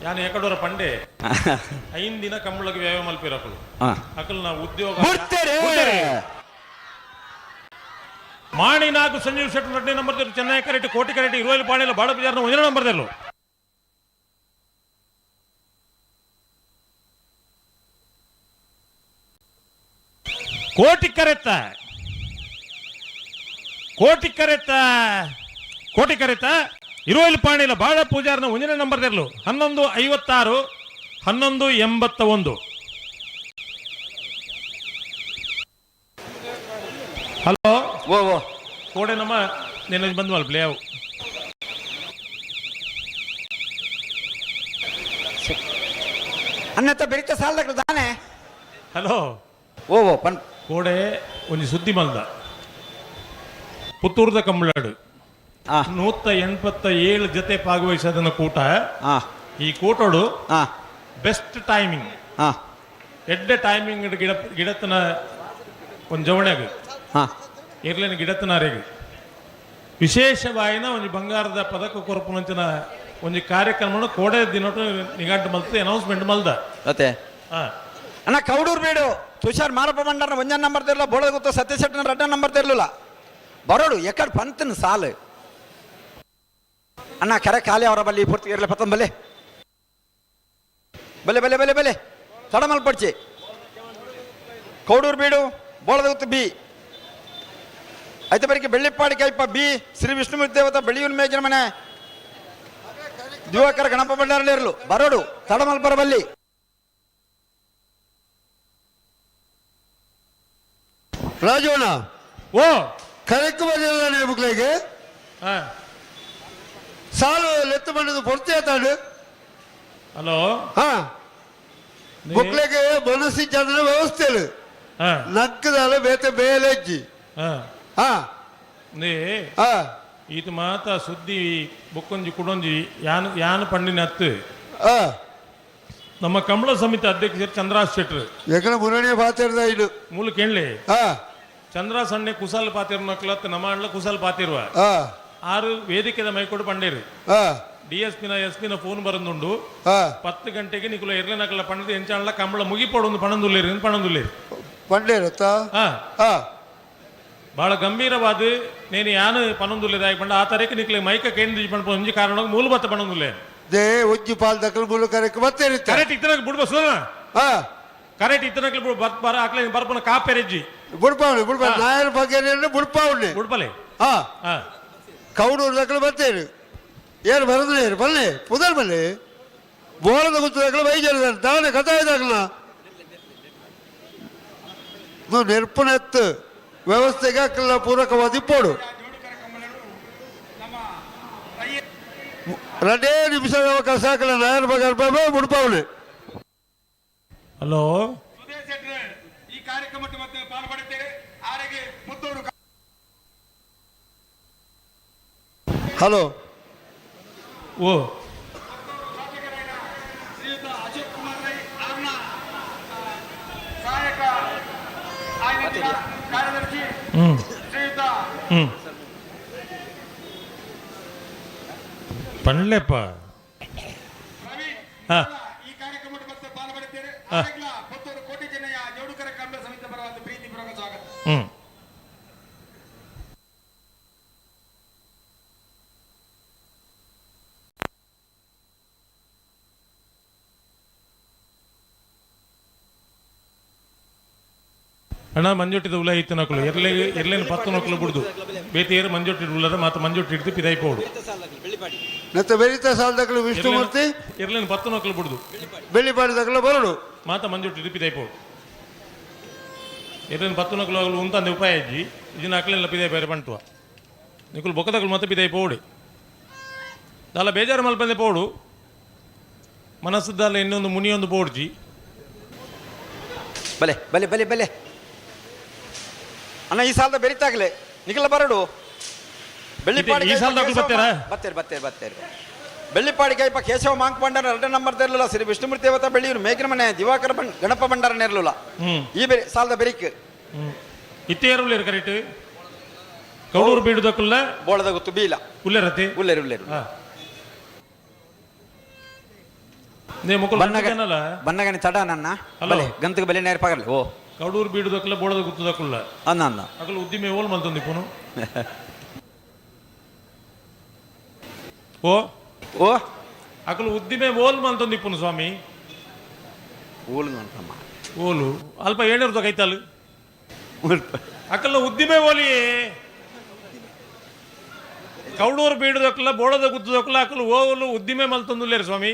ಯಾನ್ ಏಕಡೋರ ಪಂಡೆ 5 ದಿನ ಕಂಬಳಕ್ಕೆ ವ್ಯಾಯಾಮ ಮಲ್ಪಿರ ಅಕ್ಲು. ಹಾ. ಅಕ್ಲು ನಾವು ಉದ್ಯೋಗ ಬುಡ್ತೇರೆ. ಮಾಣಿ ನಾಗು ಸಂಜೀವ್ ಶೆಟ್ಟಿ 2ನೇ ನಂಬರ್ ತೆರು ಚೆನ್ನೈ ಕರೆಕ್ಟ್ ಕೋಟಿ ಕರೆಕ್ಟ್ ಇರುವಲ್ಲಿ ಪಾಣಿಲ ಬಾಡ ಬಜಾರ್ನ 1ನೇ ನಂಬರ್ ತೆರು. ಕೋಟಿ ಕರೆತ್ತ ಕೋಟಿ ಕರೆತ್ತ ಕೋಟಿ ಕರೆತ್ತ ಇರುವಲ್ಲಿ ಪಾಣಿಲ ಬಾಳ ಪೂಜಾರ್ನ 1ನೇ ನಂಬರ್ ತೆರಲು 11:56 11:81. ಹಲೋ. ಓ ಓ. ಕೋಡೆ ನಮ್ಮ ನಿನ್ನ ಬಂದ್ ಮಲ್ಪ್ಲೆ ಅವು. ಅನ್ನತ್ತ ಬೆರಿತ ಸಾಲದಕ್ಲು ದಾನೆ. ಹಲೋ. ಓ ಓ ಪನ್. ಕೋಡೆ ಒಂಜಿ ಸುದ್ದಿ ಮಲ್ದ ಪುತ್ತೂರ್ದ ಕಂಬಳಾಡು. ಹಾ. 187 ಜೊತೆ ಭಾಗವಹಿಸೋದನ್ನ ಕೂಟ. ಹಾ. ಈ ಕೂಟೋಡು ಹಾ. Best timing. ಹಾ. ಎಡ್ಡೆ ಟೈಮಿಂಗ್ ಗಿಡ ಗಿಡತನ ಒಂದು ಜವಣೆಗ್. ಹಾ. ಇರ್ಲೇನು ಗಿಡತನಾರಿಗೆ ವಿಶೇಷವಾಯಿನ ಒಂಜಿ ಬಂಗಾರದ ಪದಕ ಕೊರಪುನಂಚಿನ ಒಂಜಿ ಕಾರ್ಯಕ್ರಮನ ಕೋಡೆ ದಿನೋಟು ನಿಘಂಟು ಮಲ್ತು ಅನೌನ್ಸ್ಮೆಂಟ್ ಮಲ್ದ. ಅತ್ತೆ. ಹಾ. ಅಣ್ಣ ಕೌಡೂರು ಬೇಡು ತುಷಾರ್ ಮಾರಪ್ಪ ಭಂಡಾರನ ಒಂಜನ್ ನಂಬರ್ ತೆರಲ ಬೋಳದ ಗೊತ್ತ ಸತ್ಯ ಶೆಟ್ಟನ ರಡ್ಡ ನಂಬರ್ ತೆರಲಿಲ್ಲ ಬರೋಡು ಎಕ್ಕಡ್ ಪಂತನ ಸಾಲು ಅಣ್ಣ ಕರೆ ಖಾಲಿ ಅವರ ಬಲ್ಲಿ ಪೂರ್ತಿ ಇರಲಿ ಪತ್ತನ್ ಬಲ್ಲೆ ಬಲೆ ಬಲೆ ಬಲೆ ಬಲೆ ತಡ ಮಲ್ಪಡ್ಚಿ ಕೌಡೂರು ಬೀಡು ಬೋಳದ ಗೊತ್ತು ಬಿ ಐತೆ ಬರಿಕೆ ಬೆಳ್ಳಿಪ್ಪಾಡಿ ಕೈಪ ಬಿ ಶ್ರೀ ವಿಷ್ಣುಮೂರ್ತಿ ದೇವತ ಬೆಳಿಯೂನ್ ಮೇಜಿನ ಮನೆ ದಿವಾಕರ ಗಣಪ ಭಂಡಾರಲ್ಲಿರಲು ಬರೋಡು ತಡಮಲ್ಪರ ಬಲ್ಲಿ. ರಾಜವಣ್ಣ. ಓ. ಕರೆಕ್ಟ್ ಬಂದಿಲ್ಲ ಬುಕ್ಲೆಗೆ. ಹಾ. ಸಾಲು ಲೆತ್ತು ಬಂದದ್ದು ಪೊರ್ತಿ ಆತಾಡು. ಹಲೋ. ಹಾ ಬುಕ್ಲೆಗೆ ಮನಸ್ಸಿ ಜನರ ವ್ಯವಸ್ಥೆ ಹಾ. ನಕ್ಕದಾಲ ಬೇತೆ ಬೇಲೆಜ್ಜಿ. ಹಾ. ಹಾ. ನೇ ಹಾ. ಈತ ಮಾತ ಸುದ್ದಿ ಬೊಕ್ಕೊಂಜಿ ಕುಡೊಂಜಿ ಯಾನ್ ಯಾನ್ ಪಂಡಿನ ಹತ್ತು. ಹಾ. ನಮ್ಮ ಕಂಬಳ ಸಮಿತಿ ಅಧ್ಯಕ್ಷರು ಚಂದ್ರಾಸ್ ಶೆಟ್ರು. ಎಕಡೆ ಮುರಣಿ ಪಾತಿರ್ದ ಇದು. ಮೂಲ ಕೇಳಲಿ. ಹಾ. ಚಂದ್ರ ಸಣ್ಣೆ ಕುಸಲ್ ಪಾತಿರ್ ನಕ್ಲತ್ ನಮ್ಮ ಅಣ್ಣ ಕುಸಲ್ ಪಾತಿರುವ. ಹಾ. 6 ವೇದಿಕೆದ ಮೈಕೊಡು ಪಂಡೇರು. ಹಾ. ಡಿ ಎಸ್ ಪಿನ ಎಸ್ ಪಿನ ಫೋನ್ ಬರಂದುಂಡು. ಹಾ. 10 ಗಂಟೆಗೆ ನಿಕುಲ ಇರ್ಲೆ ನಕಲ ಪಂಡದ ಎಂಚಾಣಲ ಕಂಬಳ ಮುಗಿಪೋಡು ಪಣಂದುಲ್ಲೇರಿ ಪಣಂದುಲ್ಲೇರಿ. ಪಂಡೇರತ್ತ. ಹಾ. ಹಾ. ಬಹಳ ಗಂಭೀರವಾದ ನೇನು ಯಾನು ಪನೊಂದುಲ್ಲೇದಾಗಿ ಪಂಡ ಆ ತಾರೀಕು ನಿಕ್ಲೆ ಮೈಕ ಕೇಂದ್ರ ಪಂಡ ಒಂಜಿ ಕಾರಣ ಮೂಲ ಬತ್ತ ಪಣಂದುಲ್ಲೆ. They ಒಂಜಿ ಪಾಲ್ ದಕ್ಕಲ್ ಮೂಲ ಕರೆಕ್ ಮತ್ತೆ ಇರುತ್ತೆ. ಕರೆಕ್ಟ್ ಇತ್ತನಕ್ ಬುಡ್ಬ ಸುಧನ. ಹಾ. ಕರೆಕ್ಟ್ ಇತ್ತನಕ್ಲೆ ಬುಡ್ ಬರ್ ಬರ ಆಕ್ಲೆ ಬರ್ಪನ ಕಾಪೆರೆಜ್ಜಿ. ಬುಡ್ಪಾವಣಿ ಬುಡ್ಪ. ಹಾ. ನಾಯರ್ ಬಗ್ಗೆ ಬುಡ್ಪಾವಣಿ. ಬುಡ್ಪಲೆ. ಹಾ. ಹಾ. ಕೌಡೂರು ದಕ್ಕಲು ಬರ್ತೇನೆ ಏನು ಬರೋದು ಏನು ಬಲ್ಲೆ ಪುದರ್ ಬಲ್ಲೆ ಬೋಳದ ಗುತ್ತು ದಕ್ಕಲು ಬೈಜರ್ ದಾನೆ ಕಥಾ ಇದಾಗಲ ಇದು ನೆರ್ಪುನೆತ್ತು ವ್ಯವಸ್ಥೆಗೆ ಅಕ್ಕಲ ಪೂರಕವಾದ ಇಪ್ಪೋಡು. ರಡೇ ನಿಮಿಷದ ಅವಕಾಶ ನಾಯರ್ ಬಗರ್ ಬಾಬಾ ಮುಡುಪಾವಳಿ. ಹಲೋ. ಈ ಕಾರ್ಯಕ್ರಮಕ್ಕೆ ಮತ್ತೆ ಪಾಲ್ಪಡುತ್ತೇವೆ ಆರೆಗೆ ಪುತ್ತೂರು. ಹಲೋ. ಓ. ಶ್ರೀಯುತ ಅಶೋಕ್ ಕುಮಾರ್ ರೈ ಅವರ ಸಹಾಯಕ ಆಯ್ದ ಕಾರ್ಯದರ್ಶಿ ಶ್ರೀಯುತ ಹ್ಮ್ ಪಣ್ಲೆಪ್ಪ. ರವಿ ಹಾ. ಈ ಕಾರ್ಯಕ್ರಮಕ್ಕೆ ಮತ್ತೆ ಪಾಲ್ಪಡುತ್ತೇವೆ ಆರೆಗ್ಲ ಪುತ್ತೂರು ಕೋಟಿ ಚೆನ್ನಯ್ಯ ಜೋಡುಕರ ಕಂಬಳ ಸಮಿತಿ ಪರವಾದ ಪ್ರೀತಿ ಪೂರ್ವಕ ಸ್ವಾಗತ. ಅಣ್ಣ, ಮಂಜೊಟ್ಟಿದ ಉಲ ಇತ್ತು ನಕಲು ಎರ್ಲೆ ಎರ್ಲೇನು ಪತ್ತು ನಕಲು ಬಿಡ್ದು ಬೇತಿಯರು ಮಂಜೊಟ್ಟಿ ಉಲ್ಲದ ಮಾತು ಮಂಜೊಟ್ಟಿ ಹಿಡ್ದು ಪಿದಾಯಿ ಪೋಡು. ಮತ್ತೆ ಬೆರಿತ ಸಾಲದಕ್ಕಲು ವಿಷ್ಣುಮೂರ್ತಿ. ಎರ್ಲೇನು ಪತ್ತು ನಕಲು ಬಿಡ್ದು. ಬೆಳ್ಳಿಪಾಡಿ ದಕ್ಕಲು ಬರಡು. ಮಾತ ಮಂಜೊಟ್ಟಿ ಹಿಡ್ದು ಪಿದಾಯಿ ಪೋಡು. ಎರ್ಲೇನು ಪತ್ತು ನಕಲು ಆಗಲು ಉಂತಂದೆ ಉಪಾಯ ಅಜ್ಜಿ ಇದನ್ನ ಅಕ್ಲೆಲ್ಲ ಪಿದಾಯಿ ಬೇರೆ ಬಂಟುವ ನಿಕುಲು ಬೊಕ್ಕದಕಲು ಮತ್ತೆ ಪಿದಾಯಿ ಪೋಡಿ ದಾಲ ಬೇಜಾರು ಮಲ್ಪಂದೆ ಪೋಡು ಮನಸ್ಸುದಾಲ ಇನ್ನೊಂದು ಮುನಿಯೊಂದು ಪೋಡ್ಜಿ. ಬಲೆ ಬಲೆ ಬಲೆ ಬಲೆ ಅಣ್ಣ, ಈ ಸಾಲದ ಬೆರಿತಾಗಲೆ ನಿಖಲ ಬರಡು ಬೆಳ್ಳಿಪಾಡಿ. ಈ ಸಾಲದ ಬರ್ತಾರಾ? ಬತ್ತೇರಿ ಬತ್ತೇರಿ ಬತ್ತೇರಿ. ಬೆಳ್ಳಿಪಾಡಿ ಕೈಪ ಕೇಶವ ಮಾಂಕ್ ಭಂಡಾರ ಎರಡನೇ ನಂಬರ್ ಇರಲಿಲ್ಲ. ಶ್ರೀ ವಿಷ್ಣುಮೂರ್ತಿ ದೇವತಾ ಬೆಳ್ಳಿಯವರು ಮೇಕಿನ ಮನೆ ದಿವಾಕರ ಗಣಪ ಭಂಡಾರ ಇರಲಿಲ್ಲ. ಈ ಬೆರಿ ಸಾಲದ ಬೆರಿಕ್. ಇತ್ತೇರುಳ್ಳೇರು ಕರೆಕ್ಟ್ ಕೌಡೂರು ಬೀಡುದಕ್ಕಲ್ಲ. ಬೋಳದ ಗೊತ್ತು ಬೀಲ. ಉಲ್ಲೇರತಿ. ಉಲ್ಲೇರು ಉಲ್ಲೇರು. ನೇ ಮುಕುಲ್. ಬನ್ನಗ ಬನ್ನಗನಲ್ಲ. ಬನ್ನಗನಿ ತಡ ನನ್ನ. ಹಲೋ. ಬಲೆ ಗಂತಕ್ಕೆ ಬಲೆ ನೇರ ಪಗರ್ಲಿ ಓ. ಕೌಡೂರು ಬೀಡುದಕ್ಕಲ್ಲ ಬೋಳದ ಗುತ್ತದಕ್ಕಲ್ಲ. ಅಂದ ಅಂದ. ಅಕಲು ಉದ್ದಿಮೆ ಓಲ್ ಮಲ್ತೊಂದು ಇಪ್ಪುನು ಓ. ಓ. ಅಕಲು ಉದ್ದಿಮೆ ಓಲ್ ಮಲ್ತೊಂದು ಇಪ್ಪುನು ಸ್ವಾಮಿ. ಊಲು ಅಂತಮ್ಮ. ಓಲು ಅಲ್ಪ ಏನಿರ್ದ ಕೈತಾಲು ಅಕಲ್ನ ಉದ್ದಿಮೆ ಓಲಿ ಕೌಡೂರು ಬೀಡುದಕ್ಕಲ್ಲ ಬೋಳದ ಗುತ್ತದಕ್ಕಲ್ಲ ಅಕಲು ಓಲು ಉದ್ದಿಮೆ ಮಲ್ತೊಂದುಲ್ಲೇರು ಸ್ವಾಮಿ.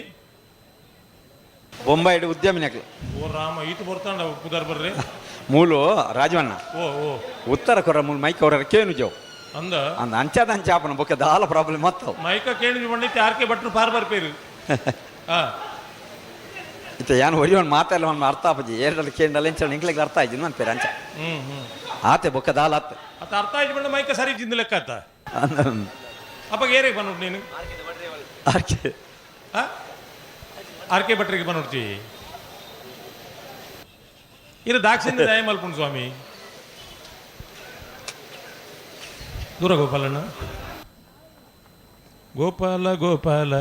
ಬೊಂಬಾಯಿಡು ಉದ್ಯಮಿನಕ್ಲು. ಓ ರಾಮ, ಈತ ಬರ್ತಾಂಡ ಪುದಾರ್ ಬರ್ರಿ. ಮೂಲು ರಾಜವಣ್ಣ. ಓ ಓ. ಉತ್ತರ ಕೊರ ಮೂಲು ಮೈಕ್ ಅವರ ಕೇನು ಜೋ. ಅಂದ. ಅಂದ ಅಂಚಾದ ಅಂಚಾಪನ ಬೊಕ್ಕ ದಾಲ ಪ್ರಾಬ್ಲಮ್ ಮತ್ತವು. ಮೈಕ ಕೇಳಿ ಬಂಡೈತಿ ಆರ್ ಕೆ ಭಟ್ರು ಪಾರ್ ಬರ್ಪೇರು ಆ. ಇತ್ತ ಯಾನ್ ಒರಿ ಒಂದು ಮಾತಾಡಲ್ಲ ಒಂದು ಅರ್ಥ ಆಪಜಿ ಏರಡಲ್ಲಿ ಕೇಂಡಲ್ಲ ಇಂಚ ಇಂಕ್ಲಿಗೆ ಅರ್ಥ ಆಯ್ತು ನನ್ನ ಪೇರು ಅಂಚ. ಹ್ಮ್ ಹ್ಮ್ ಆತೆ ಬೊಕ್ಕ ದಾಲ ಆತ. ಅತ್ತ ಅರ್ಥ ಆಯ್ತು ಬಂಡ ಮೈಕ ಸರಿ ಜಿಂದ ಲೆಕ್ಕ ಆತ. ಅಪ್ಪ ಏರಿಗೆ ಬಂದ್ಬಿಟ್ಟು ನೀನು. ಆರ್ಕೆ. ಆ? ಆರ್ ಕೆ ಭಟ್ರಿಗೆ ಬಂದ್ಬಿಡ್ತಿ ಇದು ದಾಕ್ಷಿಣ್ಯ ದಯ ಮಲ್ಪುಣ್ ಸ್ವಾಮಿ ದೂರ ಗೋಪಾಲಣ್ಣ ಗೋಪಾಲ ಗೋಪಾಲ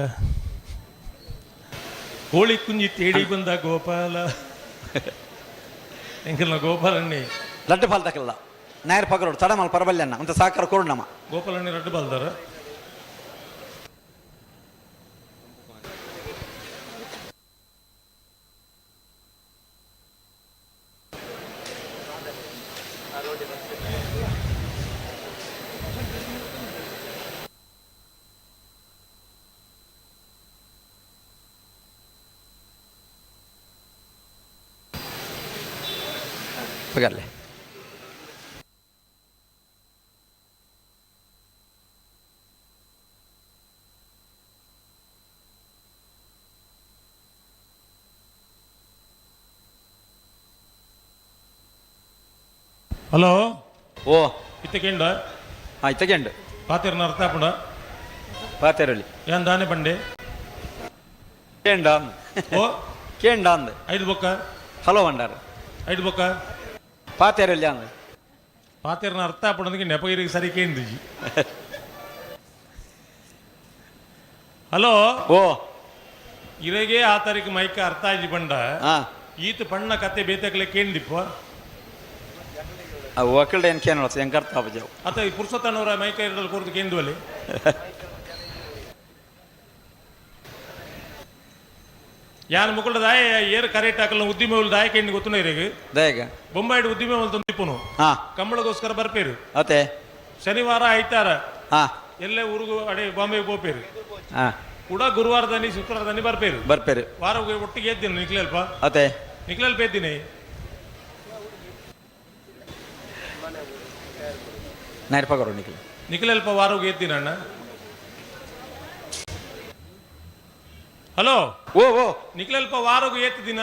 ಕೋಳಿ ಕುಂಜಿ ತೇಡಿ ಬಂದ ಗೋಪಾಲ ಎಂಕಲ್ನ ಗೋಪಾಲಣ್ಣಿ. ಲಡ್ಡು ಪಾಲ್ ತಕಲ್ಲ ನಾಯರ್ ಪಗರೋಡು ತಡ ಮಲ್ ಪರಬಲ್ಯನ್ನ ಅಂತ ಸಾಕಾರ ಕೊಡು ನಮ್ಮ. ಗೋಪಾಲಣ್ಣಿ ರಡ್ಡು ಬಾಲ್ದಾರ. ಪಗರ್ಲೆ. ಹಲೋ. ಓ. ಇತ್ತಕೆಂಡ. ಹಾಂ ಇತ್ತಗೆಂಡು. ಪಾತಿರ್ನ ಅರ್ಥ ಆಪುಂಡ. ಪಾತೇರಳಿ. ಏನ್ ದಾನೆ ಬಂಡೆ. ಕೇಂಡ. ಓ. ಕೇಂಡ ಅಂದ. ಐದು ಬೊಕ್ಕ. ಹಲೋ ಬಂಡಾರ. ಐದು ಬೊಕ್ಕ. ಪಾತೇರಳಿ ಅಂದ. ಪಾತಿರ್ನ ಅರ್ಥ ಆಪುಂಡದಕ್ಕೆ ನೆಪಗಿರಿಗೆ ಸರಿ ಕೇಂದಿಜಿ. ಹಲೋ. ಓ. ಇರಗೆ ಆ ತಾರೀಕು ಮೈಕ ಅರ್ಥ ಆಜಿ ಬಂಡ. ಹಾಂ. ಈತ ಪಣ್ಣ ಕತೆ ಬೇತಕ್ಲೆ ಕೇಂದಿಪ್ಪ. ಒಕ್ಕಲ್ಡ ಏನು ಕೇನೋ ಹೆಂಗೆ ಅರ್ಥ ಆಪಜಾವು. ಅತ ಈ ಪುರುಷೋತ್ತನವರ ಮೈಕ ಇರದಲ್ಲಿ ಕೂರ್ದು ಕೇಂದ್ವಲ್ಲಿ. ಯಾನ್ ಮುಕುಲ್ಡ ದಾಯ ಏರ್ ಕರೆಕ್ಟ್ ಹಾಕಲ್ಲ ಉದ್ದಿಮೆ ಉಲ್ ದಾಯ ಕೇಂದ್ರ ಗೊತ್ತುನ ಇರಗ. ದಯಗ. ಬೊಂಬಾಯಿಡ್ ಉದ್ದಿಮೆ ಮಲ್ತೊಂದು ತಿಪ್ಪುನು. ಹಾಂ. ಕಂಬಳಗೋಸ್ಕರ ಬರ್ಪೇರು. ಅತೆ. ಶನಿವಾರ ಐತಾರ. ಹಾಂ. ಎಲ್ಲೇ ಊರುಗು ಅಡೆ ಬಾಂಬೆಗೆ ಪೋಪೇರು. ಹಾಂ. ಕೂಡ ಗುರುವಾರದಲ್ಲಿ ಶುಕ್ರವಾರದಲ್ಲಿ ಬರ್ಪೇರು. ಬರ್ಪೇರು. ವಾರ ಒಟ್ಟಿಗೆ ಎದ್ದೀನಿ ನಿಕ್ಲೆಲ್ಪ. ಅತೆ. ನಿಕ್ಲೆಲ್ಪ ಎದ್ದೀನಿ. ನಾಯರ್ ಪಗರೋ ನಿಖಿಲ್. ನಿಕ್ಲೆಲ್ಪ ವಾರೋಗಿ ಎದ್ದೀನಿ ಅಣ್ಣ. ಹಲೋ. ಓ ಓ. ನಿಖಲಲ್ಪ ವಾರಗು ಏತ್ ದಿನ?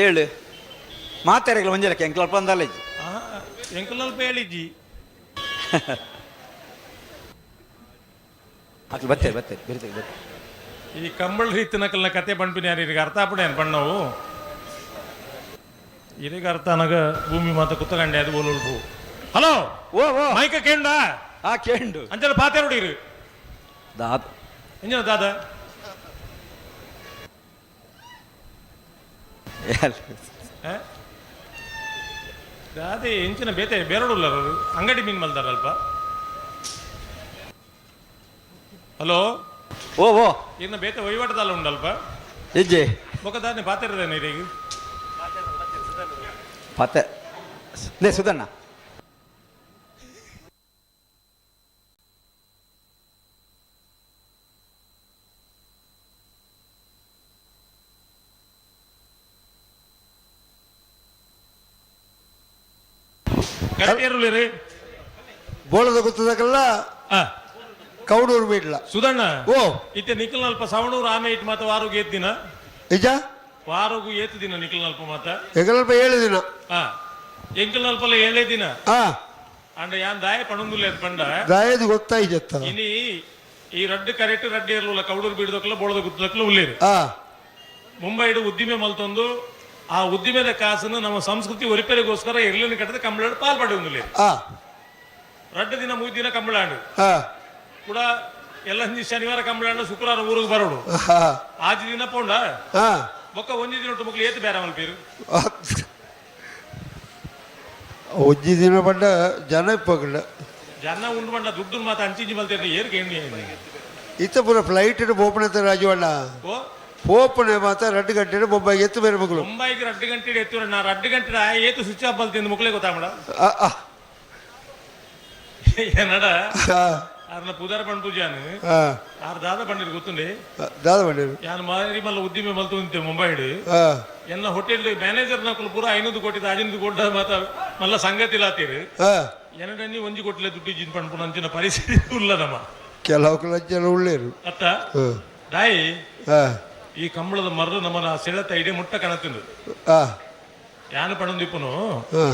ಏಳು ಮಾತಾಡಿಗಳು ಒಂಜಲಕ್ಕೆ ಎಂಕ್ಲಲ್ಪ ಅಂದಲ್ಲ. ಎಂಕಲ್ನಲ್ಪ ಹೇಳಿಜ್ಜಿ. ಅಕ್ಲು ಬತ್ತೇರಿ ಬತ್ತೇರಿ ಬಿರ್ತೇವೆ ಬತ್ತೇರಿ. ಈ ಕಂಬಳ ರೀತಿನಕಲ್ನ ಕತೆ ಪಣ್ಪಿನ ಯಾರು ಈಗ ಅರ್ಥ ಆಪಡೆ ಏನು ಪಣ್ಣವು ಇರಿಗೆ ಅರ್ಥ ಅನಗ ಭೂಮಿ ಮಾತ ಕುತ್ತಗಂಡೆ ಅದು ಬೋಲುಲ್ಪು. ಹಲೋ. ಓ ಓ. ಮೈಕ ಕೇಂಡ? ಆ ಕೇಂಡು. ಅಂಚನ ಪಾತೆ ನೋಡಿರು. ದಾದ? ಎಂಜನ ದಾದ? ಆ? ದಾದೆ ಎಂಚಿನ ಬೇತೆ ಬೇರಡುಲ್ಲರು ಅಂಗಡಿ ಮೀನ್ ಮಲ್ದಾರಲ್ಪ. ಹಲೋ. ಓ ಓ. ಇನ್ನು ಬೇತೆ ವಹಿವಾಟದಲ್ಲ ಉಂಡಲ್ಪ. ಇಜ್ಜಿ. ಬೊಕ್ಕ ದಾನೆ ಪಾತೆರದೇನೆ ಇರಿಗೆ? ಪತ್ತೆ ಲೇ ಸುಧಣ್ಣ. ಕರೆಕ್ಟ್ ಏರುಲಿರಿ. ಬೋಳದ ಗೊತ್ತದಕ್ಕೆಲ್ಲ. ಆ. ಕೌಡೂರು ಬೀಡ್ಲ. ಸುಧಣ್ಣ. ಓ. ಇತ್ತೆ ನಿಖಲ್ನಲ್ಪ ಸವಣೂರು ಆಮೆ it ಮಾತ ವಾರುಗು ಏತ್ ದಿನ? ನಿಜ. ವಾರುಗು ಏತ್ ದಿನ ನಿಖಲ್ನಲ್ಪ ಮಾತ? ಎಂಕಲ್ಪ 7 ದಿನ. ಆ, ಎಂಕಲ್ನಲ್ಪಲ್ಲ ಏಳೇ ದಿನ. ಆ. ಅಂಡ ಯಾನ್ ದಾಯ ಪಣುಂದುಲ್ಲ ಪಂಡ. ದಾಯದು ಗೊತ್ತಾಯ್ತತ್ತ. ಇನಿ ಈ ರಡ್ಡು ಕರೆಕ್ಟ್ ರಡ್ಡು ಇರ್ಲಿಲ್ಲ. ಕೌಡೂರು ಬೀಡ್ದಕ್ಲ ಬೋಳದ ಗುತ್ತದಕ್ಲ ಉಳ್ಳೇರು. ಆ. ಮುಂಬೈಡು ಉದ್ದಿಮೆ ಮಲ್ತೊಂದು ಆ ಉದ್ದಿಮೆದ ಕಾಸನ್ನು ನಮ್ಮ ಸಂಸ್ಕೃತಿ ಒರಿಪೆರಿಗೋಸ್ಕರ ಎರ್ಲಿನ ಕಟ್ಟದ ಕಂಬಳ ಪಾಲ್ ಪಡೆಯುವುದಿಲ್ಲ. ಆ. ರಡ್ಡು ದಿನ ಮೂರು ದಿನ ಕಂಬಳಾಂಡು. ಆ. ಕೂಡ ಎಲ್ಲ ಶನಿವಾರ ಕಂಬಳಾಂಡು, ಶುಕ್ರವಾರ ಊರಿಗೆ ಬರೋಡು. ಆ. ಆಜಿ ದಿನ ಪೋಂಡ. ಆ. ಬೊಕ್ಕ ಒಂಜಿ ದಿನ ಒಟ್ಟು ಮಕ್ಳು ಏತ್ ಬೇರೆ ಮಲ್ಪೇರು? ಒಂಜಿ ದಿನ ಪಂಡ ಜನ ಇಪ್ಪಗಲ್ಲ. ಜನ ಉಂಡು ಬಂಡ ದುಡ್ಡು ಮಾತ ಅಂಚಿಂಚಿ ಮಲ್ತೇರಿ ಏರ್ ಕೇಂಡಿ. ಇತ್ತ ಪೂರ ಫ್ಲೈಟ್ ಪೋಪಣೆ ರಾಜವಣ್ಣ. ಓ. ಪೋಪಣೆ ಮಾತ್ರ 2 ಗಂಟೆ ಬೊಂಬಾಯಿಗೆ ಎತ್ತು ಬೇರೆ ಮಗಳು. ಮುಂಬೈಗೆ 2 ಗಂಟೆ ಎತ್ತಿರ ನಾ 2 ಗಂಟೆ ಏತು ಸ್ವಿಚ್ ಆಫ್ ಮಲ್ತಿಂದು ಮುಕ್ಲೆ ಗೊತ್ತಾಮಡ. ಆ, ಆ, ಏನಡ? ಆ, ಆರ್ನ ಪೂಜಾರ ಪಂಡ್ ಪೂಜಾನು. ಆ, ಆರ್ ದಾದ ಪಂಡಿರ್ ಗೊತ್ತುಂಡೆ? ದಾದ ಮಾಡಿರು? ಯಾನ್ ಮಾರಿ ಮಲ್ಲ ಉದ್ದಿಮೆ ಮಲ್ತು ನಿಂತೆ ಮುಂಬೈಡ್. ಆ. ಎಲ್ಲ ಹೋಟೆಲ್ ಮ್ಯಾನೇಜರ್ ನಕಲು ಪೂರ 500 ಕೋಟಿ 500 ಕೋಟಿ ಮಾತ ಮಲ್ಲ ಸಂಗತಿ ಲಾತೀರು. ಆ. ಎರಡನೇ ಒಂಜಿ ಕೋಟಿಲೆ ದುಡ್ಡು ಜಿನ್ ಪಂಡ್ಪುನ ಅಂಚಿನ ಪರಿಸ್ಥಿತಿ ಉಲ್ಲ ನಮ್ಮ. ಕೆಲವು ಜನ ಉಳ್ಳೇರು. ಅತ್ತ. ಹ್ಮ್. ದಾಯಿ? ಆ. ಈ ಕಂಬಳದ ಮರ ನಮ್ಮನ ಸೆಳೆತ ಇಡೀ ಮುಟ್ಟ ಕಣತಿಂದು. ಆ. ಯಾನು ಪಣಂದಿಪ್ಪನು. ಆ.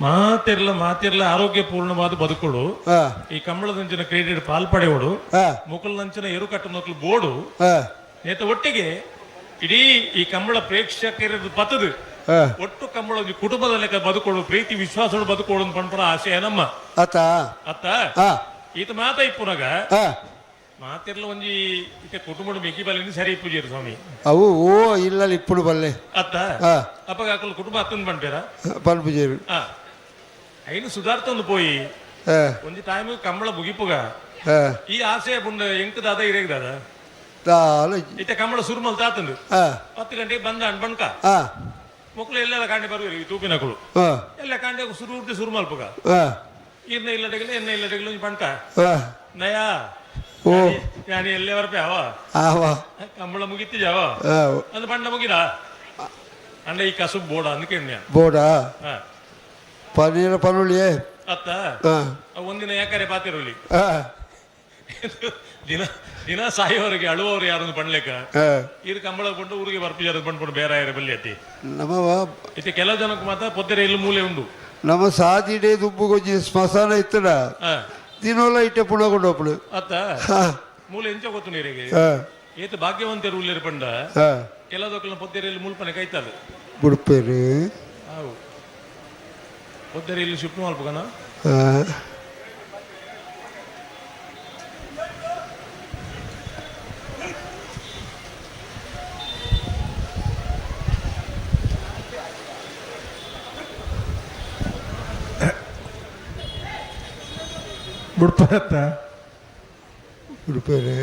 ಮಾತಿರ್ಲ ಮಾತಿರ್ಲ ಆರೋಗ್ಯಪೂರ್ಣವಾದ ಬದುಕುಡು. ಆ. ಈ ಕಂಬಳದಂಚಿನ ಕ್ರೆಡಿಟ್ ಪಾಲ್ ಪಡೆಯೋಡು. ಆ. ಮುಕುಲ್ನಂಚಿನ ಎರು ಕಟ್ಟು ನೊಕ್ಲು ಬೋಡು. ಆ. ನೇತ ಒಟ್ಟಿಗೆ ಇಡೀ ಈ ಕಂಬಳ ಪ್ರೇಕ್ಷಕರ ಪತದು. ಆ. ಒಟ್ಟು ಕಂಬಳ ಒಂಜಿ ಕುಟುಂಬದ ಲೆಕ್ಕ ಬದುಕೋಡು, ಪ್ರೀತಿ ವಿಶ್ವಾಸೋಡು ಬದುಕೋಡು ಅಂತ ಪಣ್ಪುನ ಆಶಯ ನಮ್ಮ. ಅತ್ತ. ಅತ್ತ. ಆ. ಈತ ಮಾತ ಇಪ್ಪುನಗ ಆ. ಮಾತಿರ್ಲ ಒಂಜಿ ಇತ್ತೆ ಕುಟುಂಬದ ಮಿಕ್ಕಿ ಬಲ್ಲಿನ ಸರಿ ಪೂಜೆರು ಸ್ವಾಮಿ. ಅವು ಓ ಇಲ್ಲ ಇಪ್ಪುಡು ಬಲ್ಲೆ. ಅತ್ತ. ಆ. ಅಪ್ಪಗ ಅಕಲ್ ಕುಟುಂಬ ಅತ್ತಂದು ಪಣ್ಪೇರ. ಪಲ್ಪುಜೇರು. ಆ, ಐನು ಸುಧಾರ್ತೊಂದು ಪೋಯಿ. ಆ. ಒಂಜಿ ಟೈಮ್ ಕಂಬಳ ಮುಗಿಪುಗ. ಆ. ಈ ಆಸೆ ಬುಂಡ ಎಂಕ್ ದಾದ ಇರೇಗ್ ದಾದ? ದಾಲ. ಇತ್ತೆ ಕಂಬಳ ಸುರುಮಲ್ ತಾತಂದು. ಆ. 10 ಗಂಟೆಗೆ ಬಂದ ಅಣ್ ಬಣ್ಕ. ಆ. ಮೊಕ್ಲು ಎಲ್ಲೆಲ್ಲ ಕಾಂಡೆ ಬರುವಿರಿ ತೂಪಿನಕುಲು. ಆ. ಎಲ್ಲ ಕಾಂಡೆ ಸುರು ಉರ್ದು ಸುರು ಮಲ್ಪುಗ. ಆ. ಇರ್ನ ಇಲ್ಲಡೆಗಲ ಎನ್ನ ಇಲ್ಲಡೆಗಲ ಒಂಜಿ ಬಣ್ಕ. ಆ. ನಯಾ. ಓ. ಯಾನಿ ಎಲ್ಲೇ ಬರ್ಪೆ ಅವ. ಆವ. ಕಂಬಳ ಮುಗಿತಿ ಜಾವ. ಆ. ಅದು ಬಣ್ಣ ಮುಗಿದ ಅಂಡ ಈ ಕಸುಬ್ ಬೋಡ ಅಂದ್ಕೆಣ್ಯ. ಬೋಡಾ. ಹಾ. ಪನ್ನೀರ ಪನ್ನುಳಿಯೇ. ಅತ್ತ. ಆ. ಅವ್ ಒಂದಿನ ಯಾಕರೆ ಪಾತಿರುಲಿ. ಆ. ದಿನ ದಿನ ಸಾಯೋವರೆಗೆ ಅಳುವವರು ಯಾರನ್ನು ಪಣ್ಲೇಕ. ಆ. ಇರು ಕಂಬಳ ಕೊಂಡು ಊರಿಗೆ ಬರ್ಪಿಜಾರ ಪಣ್ಕೊಂಡು ಬೇರೆ ಯಾರ ಬಲ್ಲಿ ಅತಿ. ನಮ್ಮ ಇತ್ತೆ ಕೆಲವು ಜನಕ್ಕೆ ಮಾತ್ರ ಪೊದ್ದೆರೆ ಇಲ್ಲಿ ಮೂಲೆ ಉಂಡು. ನಮ್ಮ ಸಾದಿಡೆ ದುಬ್ಬು ಗೊಂಜಿ ಸ್ಮಶಾನ ಇತ್ತಡ. ಆ. ದಿನೋಲ ಇಟ್ಟೆ ಪುಣ ಕೊಂಡೋಪಳು. ಅತ್ತ. ಮೂಲೆ ಎಂಚ ಗೊತ್ತು ನೀರಿಗೆ. ಆ. ಏತ ಭಾಗ್ಯವಂತರು ಉಲ್ಲೇರು ಪಂಡ. ಆ. ಕೆಲವು ಪೊದ್ದೆರೆ ಇಲ್ಲಿ ಮುಲ್ಪನೆ ಕೈತದು. ಬುಡ್ಪೇರು. ಆವು ಪೊದ್ದೆರೆ ಇಲ್ಲಿ ಶಿಫ್ಟ್ ಮಲ್ಪಗನ. ಆ. ಬುಡ್ಪರತ್ತ. ಬುಡ್ಪೇರು.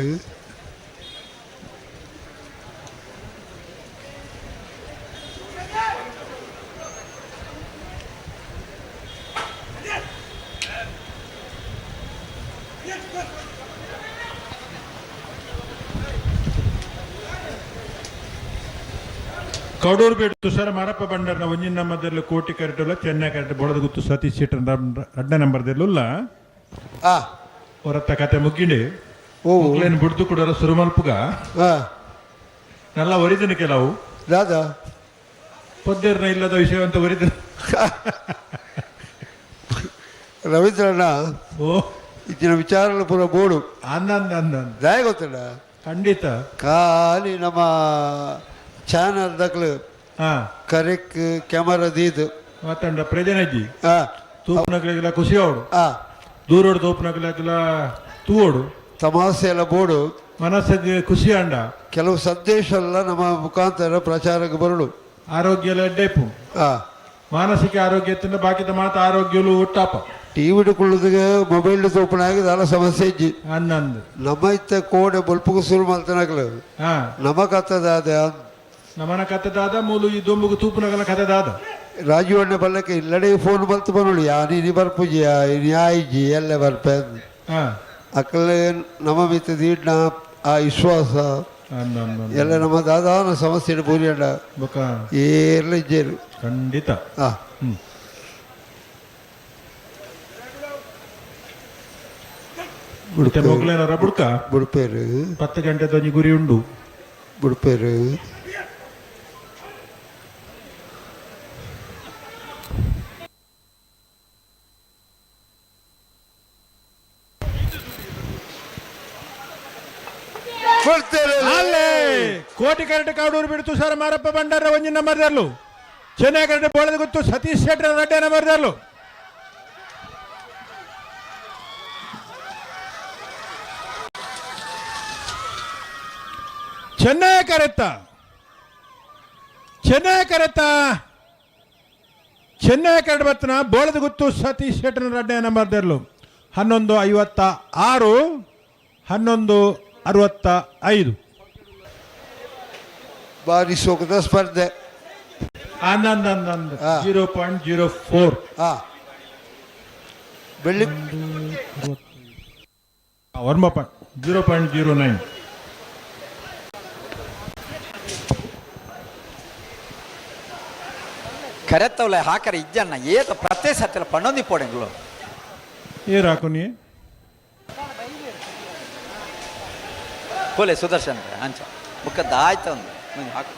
ಕಡೂರು ಬೀಡು ತುಷಾರ ಮಾರಪ್ಪ ಬಂಡರ್ನ ಒಂಜಿನ ನಂಬರ್ದಲ್ಲಿ ಕೋಟಿ ಕರೆಟುಲ್ಲ, ಚೆನ್ನೈ ಕರೆಟ್, ಬೋಳದ ಗುತ್ತು ಸತೀಶ್ ಶೆಟ್ಟರ್ ರಡ್ಡ ನಂಬರ್ದಲ್ಲುಲ್ಲ. ಆ. ಹೊರತ್ತ ಕತೆ ಮುಗ್ಗಿಂಡಿ. ಓ. ಮೊಕ್ಲೆನ್ ಬುಡ್ದು ಕುಡರ ಸುರುಮಲ್ಪುಗ. ನಲ್ಲ ಒರಿದಿನ ಕೆಲವು. ದಾದಾ? ಪೊದ್ದೆರ್ನ ಇಲ್ಲದ ವಿಷಯ ಅಂತ ಒರಿದಿನ. ರವೀಂದ್ರಣ್ಣ. ಓ. ಇತ್ತಿನ ವಿಚಾರಗಳು ಪೂರ ಬೋಡು. ಅಂದ ಅಂದ ಅಂದ. ದಾಯ ಗೊತ್ತಲ್ಲ. ಖಂಡಿತ. ಖಾಲಿ ನಮ್ಮ ಚಾನಲ್ ದಕ್ಲು ಕರೆಕ್ ಕ್ಯಾಮರಾ ದೀದು. ಮಾತಂಡ ಪ್ರಜನಜ್ಜಿ. ತೂಪುನಕ್ಲೆಗೆಲ್ಲ ಖುಷಿ ಅವಡು. ದೂರೋಡು ತೂಪುನಕ್ಲೆಗೆಲ್ಲ ತೂವೋಡು. ತಮಾಷೆ ಎಲ್ಲ ಬೋಡು. ಮನಸ್ಸಿಗೆ ಖುಷಿ ಅಂಡ. ಕೆಲವು ಸಂದೇಶ ಎಲ್ಲ ನಮ್ಮ ಮುಖಾಂತರ ಪ್ರಚಾರಕ್ಕೆ ಬರಡು. ಆರೋಗ್ಯ ಎಲ್ಲ ಎಡ್ಡೈಪು. ಮಾನಸಿಕ ಆರೋಗ್ಯ ತಿಂದ ಬಾಕಿದ ಮಾತ ಆರೋಗ್ಯಲು ಒಟ್ಟಾಪ. ಟಿವಿ ಕುಳ್ಳುದಿಗೆ ಮೊಬೈಲ್ ತೋಪಣ ಆಗಿ ದಾಲ ಸಮಸ್ಯೆ ಇಜ್ಜಿ. ಅನ್ನಂದು. ನಮ್ಮ ಇತ್ತ ಕೋಡೆ ಬೊಲ್ಪುಗು ಶುರು ಮಲ್ತನಕ್ಲು. ನಮ್ಮ ಕತ್ತದಾದ. ನಮನ ಕತೆ ದಾದ ಮೂಲು ಈ ದೊಂಬುಗು ತೂಪುನಗಲ ಕತೆ ದಾದ. ರಾಜೀವ್ ಅಣ್ಣ ಬಲ್ಲಕ್ಕೆ ಇಲ್ಲಡೆ ಫೋನ್ ಬಲ್ತು ಬರೋಳು ಯಾ ನೀನು ಬರ್ಪುಜಿ ಆಯ್ಜಿ ಎಲ್ಲ ಬರ್ಪೆ. ಅಕ್ಕಲೆ ನಮ್ಮ ಮಿತ್ತ ದೀಡ್ನ ಆ ವಿಶ್ವಾಸ. ಅಂದ. ಎಲ್ಲ ನಮ್ಮ ದಾದಾನ ಸಮಸ್ಯೆ ಪೂರಿ ಅಣ್ಣ. ಬೊಕ. ಏರ್ಲ ಇಜ್ಜೇರು. ಖಂಡಿತ. ಮತ್ತೆ ಮೊಗ್ಲೇನರ ಬುಡ್ಕ. ಬುಡ್ಪೇರು. 10 ಗಂಟೆ ಒಂಜಿ ಗುರಿ ಉಂಡು. ಬುಡ್ಪೇರು. ಅಲ್ಲೇ ಕೋಟಿ ಕರೆಂಟ್ ಕಾಡೂರು ಬಿಡ್ತು ಸರ್ ಮಾರಪ್ಪ ಭಂಡಾರ ಒಂಜಿ ನಂಬರ್ ದರ್ಲು. ಚೆನ್ನೈ ಕರೆಂಟ್ ಬೋಳದ ಗೊತ್ತು ಸತೀಶ್ ಶೆಟ್ಟರ್ ರಡ್ಡೆ ನಂಬರ್ ದರ್ಲು. ಚೆನ್ನೈ ಕರೆತ್ತ ಚೆನ್ನೈ ಕರೆತ್ತ ಚೆನ್ನೈ ಕರೆಂಟ್ ಬತ್ತನ ಬೋಳದ ಗುತ್ತು ಸತೀಶ್ ಶೆಟ್ಟರ್ ರಡ್ಡೆ ನಂಬರ್ ದರ್ಲು. 11:56, 11:65. ಬಾರಿ ಸೋಕದ ಸ್ಪರ್ಧೆ. ಆನಂದ್ ಆನಂದ್. 0.04. ಬೆಳ್ಳಿ. ವರ್ಮ ಪಾಯಿಂಟ್ 0.09. ಕರೆತ್ತವಲೆ ಹಾಕರೆ ಇಜ್ಜಣ್ಣ ಏತ ಪ್ರತಿ ಸತ್ತಿಲ ಪಣ್ಣೊಂದಿ ಪೋಡೆಂಗ್ಲು. ಏರ್ ಹಾಕು ನೀ. ಕೋಲೆ ಸುದರ್ಶನ್ ಅಂಚ ಬುಕ್ಕ ದಾಯ್ತ ಒಂದು ಮುಂದೆ ಹಾಕು.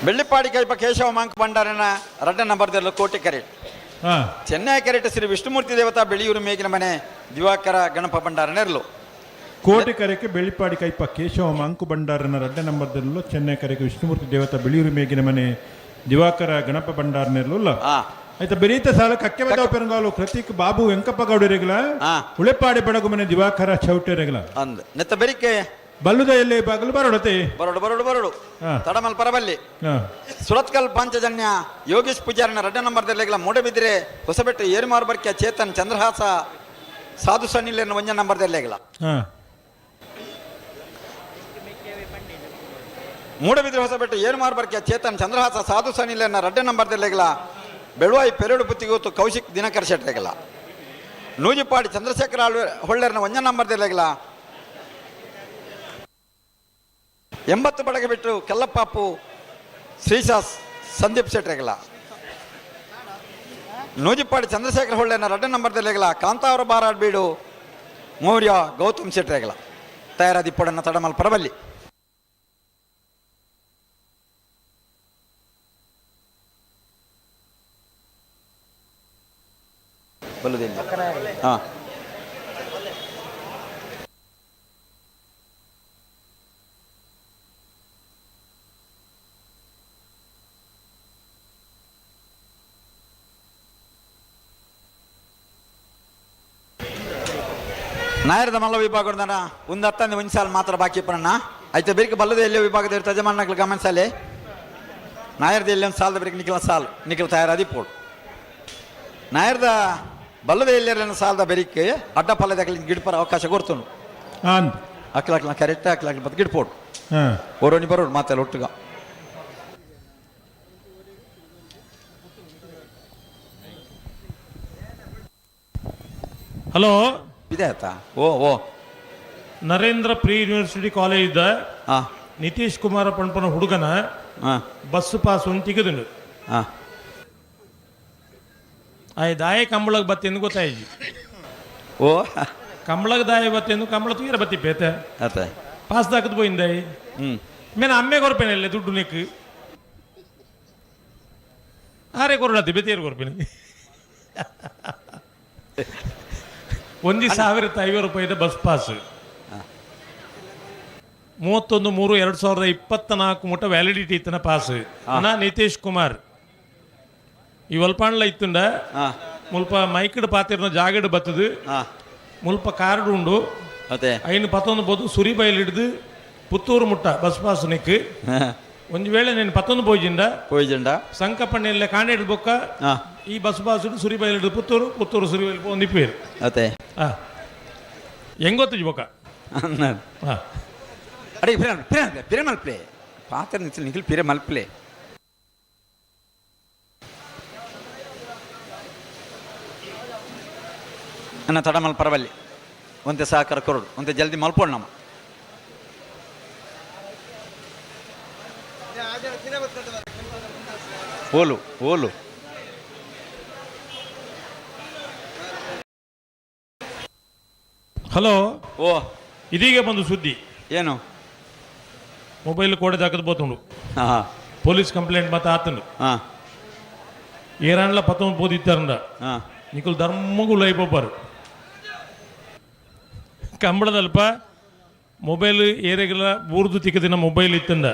ಬೆಳ್ಳಿಪ್ಪಾಡಿ ಕೈಪ ಕೇಶವ ಮಾಂಕ್ ಭಂಡಾರನ ರಡ್ಡ ನಂಬರ್ ಕೋಟಿ ಕರೆಟ್. ಚೆನ್ನೈ ಕರೆಟ್ ಶ್ರೀ ವಿಷ್ಣುಮೂರ್ತಿ ದೇವತಾ ಬೆಳಿಯೂರು ಮೇಗಿನ ಮನೆ ದಿವಾಕರ ಗಣಪ ಭಂಡಾರ ನೆರಳು. ಕೋಟಿ ಕರೆಗೆ ಬೆಳ್ಳಿಪಾಡಿ ಕೈಪ ಕೇಶವ ಮಾಂಕು ಭಂಡಾರನ ರಡ್ಡ ನಂಬರ್ದಲ್ಲೂ ಚೆನ್ನೈ ಕರೆಗೆ ವಿಷ್ಣುಮೂರ್ತಿ ದೇವತಾ ಬೆಳಿಯೂರು ಮೇಗಿನ ಮನೆ ದಿವಾಕರ ಗಣಪ ಭಂಡಾರ ನೆರಳು. ಆಯ್ತಾ ಬೆರೀತ ಸಾಲ ಕಕ್ಕೆ ಬದಾವ ಪೆರಂಗಾಲು ಕೃತಿಕ್ ಬಾಬು ವೆಂಕಪ್ಪ ಗೌಡರಿಗಲ. ಉಳೆಪಾಡಿ ಬಡಗು ಮನೆ ದಿವಾಕರ ಚೌಟೆರೆಗಲ. ಅಂದ್ ನೆತ್ತ ಬೆರಿಕೆ. ಬಲ್ಲುದ ಎಲ್ಲಿ ಬಾಗಲು ಬರೋಡತೆ. ಬರೋಡು ಬರೋಡು ಬರೋಡು. ತಡಮಲ್ ಪರಬಲ್ಲಿ. ಸುರತ್ಕಲ್ ಪಾಂಚಜನ್ಯ ಯೋಗೇಶ್ ಪೂಜಾರಿನ ರಡ್ಡ ನಂಬರ್ ದೆರ್ಲೆಗಳ ಮೂಡಬಿದ್ರೆ ಹೊಸಬೆಟ್ಟು ಏರುಮಾರು ಬರ್ಕೆ ಚೇತನ್ ಚಂದ್ರಹಾಸ ಸಾಧು ಸಣ್ಣಿಲೇನ ಒಂಜ ನಂಬರ್ ದೆರ್ಲೆಗಳ. ಮೂಡಬಿದ್ರೆ ಹೊಸಬೆಟ್ಟು ಏರುಮಾರು ಬರ್ಕೆ ಚೇತನ್ ಚಂದ್ರಹಾಸ ಸಾಧು ಸಣ್ಣಿಲೇನ ರಡ್ಡ ನಂಬರ್ ದೆರ್ಲೆಗಳ ಬೆಳುವಾಯಿ ಪೆರಡು ಬುತ್ತಿಗೋತು ಕೌಶಿಕ್ ದಿನಕರ್ ಶೆಟ್ಟರೆಗಳ. ನೂಜಿಪಾಡಿ ಚಂದ್ರಶೇಖರ ಆಳ್ವೆ ಹೊಳ್ಳೆರ್ನ ಒಂಜ ನಂಬರ್ ದೆರ್ಲೆಗಳ 80 ಬಡಗ ಬಿಟ್ಟು ಕೆಲ್ಲಪ್ಪಾಪು ಶ್ರೀಶಾ ಸಂದೀಪ್ ಶೆಟ್ಟರೆಗಳ. ನೂಜಿಪಾಡಿ ಚಂದ್ರಶೇಖರ ಹೊಳ್ಳೆನ ರಡ್ಡ ನಂಬರ್ ದೆರ್ಲೆಗಳ ಕಾಂತಾವರ ಬಾರಾಡ್ ಬೀಡು ಮೌರ್ಯ ಗೌತಮ್ ಶೆಟ್ಟರೆಗಳ. ತಯಾರಾದಿಪ್ಪಡನ್ನ ತಡಮಲ್ ಪರಬಲ್ಲಿ. ಬಲ್ಲುದಿಲ್ಲ ಹಾ. ನಾಯರದ ಮಲ್ಲ ವಿಭಾಗದ ಒಂದು ಹತ್ತಂದು ಒಂದು ಸಾಲ ಮಾತ್ರ ಬಾಕಿ ಪಣ್ಣ అయితే ಬೆರಿಕೆ ಬಲ್ಲದ ಎಲ್ಲಿ ವಿಭಾಗದ ತಜಮಾನಗಳು ಗಮನಿಸಲೆ ನಾಯರ್ದ ಎಲ್ಲಿ ಒಂದು ಸಾಲದ ಬೆರಿಕೆ ನಿಖಲ ಸಾಲ್ ನಿಖಲ ತಯಾರಾದಿ ಪೋಡು ನಾಯರ್ದ ಬಲ್ಲದ ಎಲ್ಲಿ ಸಾಲದ ಬೆರಿಕೆ ಅಡ್ಡ ಪಲ್ಲದ ಗಿಡಪರ ಅವಕಾಶ ಕೊಡ್ತನು. ಅಕ್ಲ ಅಕ್ಲ ಕರೆಕ್ಟ್ ಅಕ್ಲ ಅಕ್ಲ ಬತ್ ಗಿಡ್ಪೋಡು. ಓರೋನಿ ಬರೋಡು ಮಾತೆಲ್ಲ ಒಟ್ಟುಗ. ಹಲೋ. ಇದೆ ಆಯ್ತಾ? ಓ ಓ. ನರೇಂದ್ರ ಪ್ರೀ ಯೂನಿವರ್ಸಿಟಿ ಕಾಲೇಜ್ ಇದ್ದ ನಿತೀಶ್ ಕುಮಾರ ಪಣ್ಪನ ಹುಡುಗನ ಬಸ್ ಪಾಸ್ ಒಂದು ತಿಗದುಂಡು. ಆಯ್ ದಾಯ ಕಂಬಳಗ್ ಬತ್ತೆಂದು ಗೊತ್ತಾಯ್ತು. ಓ. ಕಂಬಳಗ್ ದಾಯ ಬತ್ತೆಂದು ಕಂಬಳ ತೂಯರ ಬತ್ತಿ ಪೇತೆ. ಅತ್ತ. ಪಾಸ್ ದಾಕದ್ ಪೋಯಿಂದಾಯಿ. ಮೇನ ಅಮ್ಮೆ ಕೊರ್ಪೇನೆ ದುಡ್ಡು ನಿಕ್ ಆರೆ ಕೊರಡತ್ತಿ ಬೆತ್ತೇರು ಕೊರ್ಪೇನೆ 1,050 ರೂಪಾಯಿದ ಬಸ್ ಪಾಸ್ 31-3-2024 ಮುಟ್ಟ ವ್ಯಾಲಿಡಿಟಿ ಇತ್ತನ ಪಾಸ್ ಅಣ್ಣ ನಿತೀಶ್ ಕುಮಾರ್ ಈ ಒಲ್ಪಾಂಡ್ಲ ಇತ್ತುಂಡ. ಮುಲ್ಪ ಮೈಕ್ಡ್ ಪಾತಿರ್ನ ಜಾಗಡ್ ಬತ್ತದು. ಮುಲ್ಪ ಕಾರ್ಡ್ ಉಂಡು. ಅತ್ತೆ. ಐನು ಪತ್ತೊಂದು ಬೋದು ಸುರಿ ಬೈಲ್ ಹಿಡ್ದು ಪುತ್ತೂರು ಮುಟ್ಟ ಬಸ್ ಪಾಸ್ ನಿಕ್. ಒಂದು ವೇಳೆ ನೀನು ಪತ್ತೊಂದು ಪೋಯ್ಜಿಂಡ. ಪೋಯ್ಜಂಡ. ಸಂಕಪ್ಪಣ್ಣೆಲ್ಲ ಕಾಂಡೇಡ್ ಬೊಕ್ಕ. ಈ ಬಸ್ ಪಾಸ್ ಸುರಿ ಬೈಲ್ ಹಿಡ್ದು ಪುತ್ತೂರು ಪುತ್ತೂರು ಸುರಿ ಬೈಲ್ ಒಂದಿಪ್ಪೇರು. ಅತ್ತೆ. ಹೆಂಗೊತ್ತು ಬೊಕ್ಕ. ಅಡೆ ಪಿರ ಪಿರ ಪಿರ ಮಲ್ಪ್ಲೆ ಪಾತ್ರ ನಿಲ್ಸಿ ನಿಖಿಲ್ ಪಿರ ಮಲ್ಪ್ಲೆ. ಅಣ್ಣ ತಡ ಮಲ್ ಪರವಲ್ಲಿ ಒಂತೆ ಸಹಕಾರ ಕೊರಡು ಒಂತೆ ಜಲ್ದಿ ಮಲ್ಪೋಣ ನಮ್ಮ. ಓಲು ಓಲು. ಹಲೋ. ಓ. ಇದೀಗ ಬಂದು ಸುದ್ದಿ. ಏನು? ಮೊಬೈಲ್ ಕೋಡೆ ದಾಕದ್ ಬೋತುಂಡು. ಪೊಲೀಸ್ ಕಂಪ್ಲೇಂಟ್ ಮತ್ತೆ ಆತನು. ಏರಾಂಡ್ಲ ಪತ್ತೊಂದು ಪೋದಿತ್ತಾರಂಡ. ನಿಕುಲ್ ಧರ್ಮಗೂ ಲೈಪೊಬ್ಬರು ಕಂಬಳದಲ್ಪ ಮೊಬೈಲ್ ಏರೆಗೆಲ್ಲ ಬೂರ್ದು ತಿಕ್ಕದಿನ ಮೊಬೈಲ್ ಇತ್ತಂದ.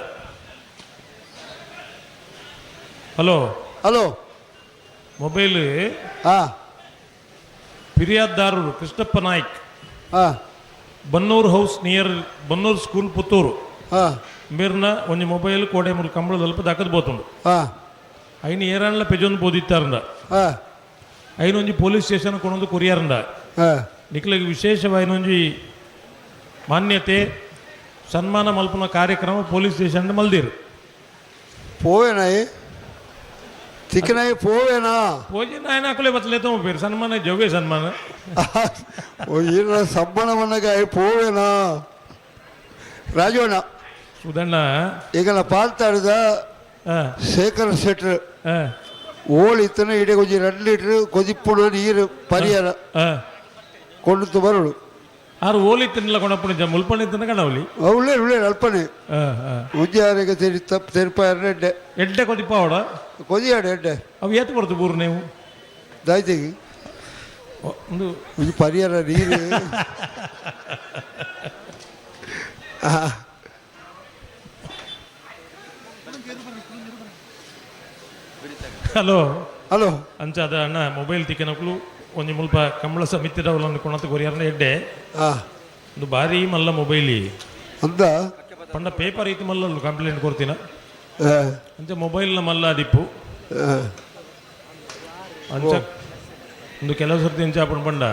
ಹಲೋ. ಹಲೋ. ಮೊಬೈಲ್ ಫಿರ್ಯಾದ್ದಾರರು Krishnappa Naik. Bannur house near Bannur school Puttur. ಮೇರ್ನ ಒಂಜಿ ಮೊಬೈಲ್ ಕೋಡೆ ಮುಲ್ ಕಂಬಳದಲ್ಪ ದಾಕದ್ ಬೋತುಂಡು. ಐನ್ ಏರಾಂಡ್ಲ ಪೆಜೊಂದು ಬೋದಿತ್ತಾರಂದ. ಐನೊಂಜಿ ಒಂಜಿ ಪೊಲೀಸ್ ಸ್ಟೇಷನ್ ಕೊನೊಂದು ಕೊರಿಯಾರಂದ. ನಿಕ್ಲೆಗ್ ವಿಶೇಷವಾಯಿನ ಒಂಜಿ ಮಾನ್ಯತೆ ಸನ್ಮಾನ ಮಲ್ಪುನ ಕಾರ್ಯಕ್ರಮ ಪೊಲೀಸ್ ಸ್ಟೇಷನ್ ಮಲ್ದಿರು. ಪೋವೇನಾಯಿ ತಿಕ್ಕನಾಯಿ ಪೋವೇನಾ? ಪೋಜಿ ನಾಯನ ಅಕುಲೆ ಬತ್ತಲೆ ಪೇರು ಸನ್ಮಾನ ಜವ್ವೆ ಸನ್ಮಾನ. ಓ ಏನ ಸಮ್ಮನ ಮನ್ನಗ ಪೋವೇನಾ ರಾಜವಣ್ಣ? ಸುಧಣ್ಣ. ಈಗ ನಾ ಪಾಲ್ತಾಡ್ದ ಶೇಖರ್ ಶೆಟ್ರ್ ಓಳು ಇತ್ತನ ಇಡೆ ಒಂಜಿ 2 ಲೀಟ್ರ್ ಕೊದಿಪ್ಪುಡು ನೀರು ಪರಿಹಾರ ಕೊಂಡು ಬರೋಡು. ಆರು ಓಲಿ ತಿನ್ನಲ ಕೊಣಪ್ಪುಣ ಮುಲ್ಪಣಿ ತಿನ್ನ ಕಣವಲಿ. ಉಳ್ಳೇರು ಉಳ್ಳೇರು ಅಲ್ಪನೆ ಒಂಜಿ ಆರೆಗೆ ತೆರಿ ತಪ್ಪು ತೆರಿಪ ಎಡ್ಡೆ. ಎಡ್ಡೆ ಕೊದಿಪ್ಪಾವಡ. ಕೊದಿಯಾಡು ಎಡ್ಡೆ. ಅವು ಏತ್ ಬರ್ತದೆ ಬೂರು ನೀವು? ದಾಯ್ತಿಗೆ ಒಂದು ಒಂಜಿ ಪರಿಹಾರ ನೀರು. ಹಲೋ. ಹಲೋ. ಅಂಚಾದ ಅಣ್ಣ ಮೊಬೈಲ್ ತಿಕ್ಕನಕ್ಲು ಒಂಜಿ ಮುಲ್ಪ ಕಂಬಳ ಸಮಿತಿದವಲನ್ನು ಕೊಣತ ಕೊರಿಯಾರನ ಎಡ್ಡೆ. ಒಂದು ಭಾರಿ ಮಲ್ಲ ಮೊಬೈಲ್ ಅಂದ. ಪಂಡ ಪೇಪರ್ ಐತಿ ಮಲ್ಲ ಕಂಪ್ಲೇಂಟ್ ಕೊಡ್ತೀನ. ಅಂಚ ಮೊಬೈಲ್ನ ಮಲ್ಲ ಅದಿಪ್ಪು. ಅಂಚ ಒಂದು ಕೆಲವು ಸರ್ತಿ ಅಂಚ ಅಪ್ಪಣ ಪಂಡ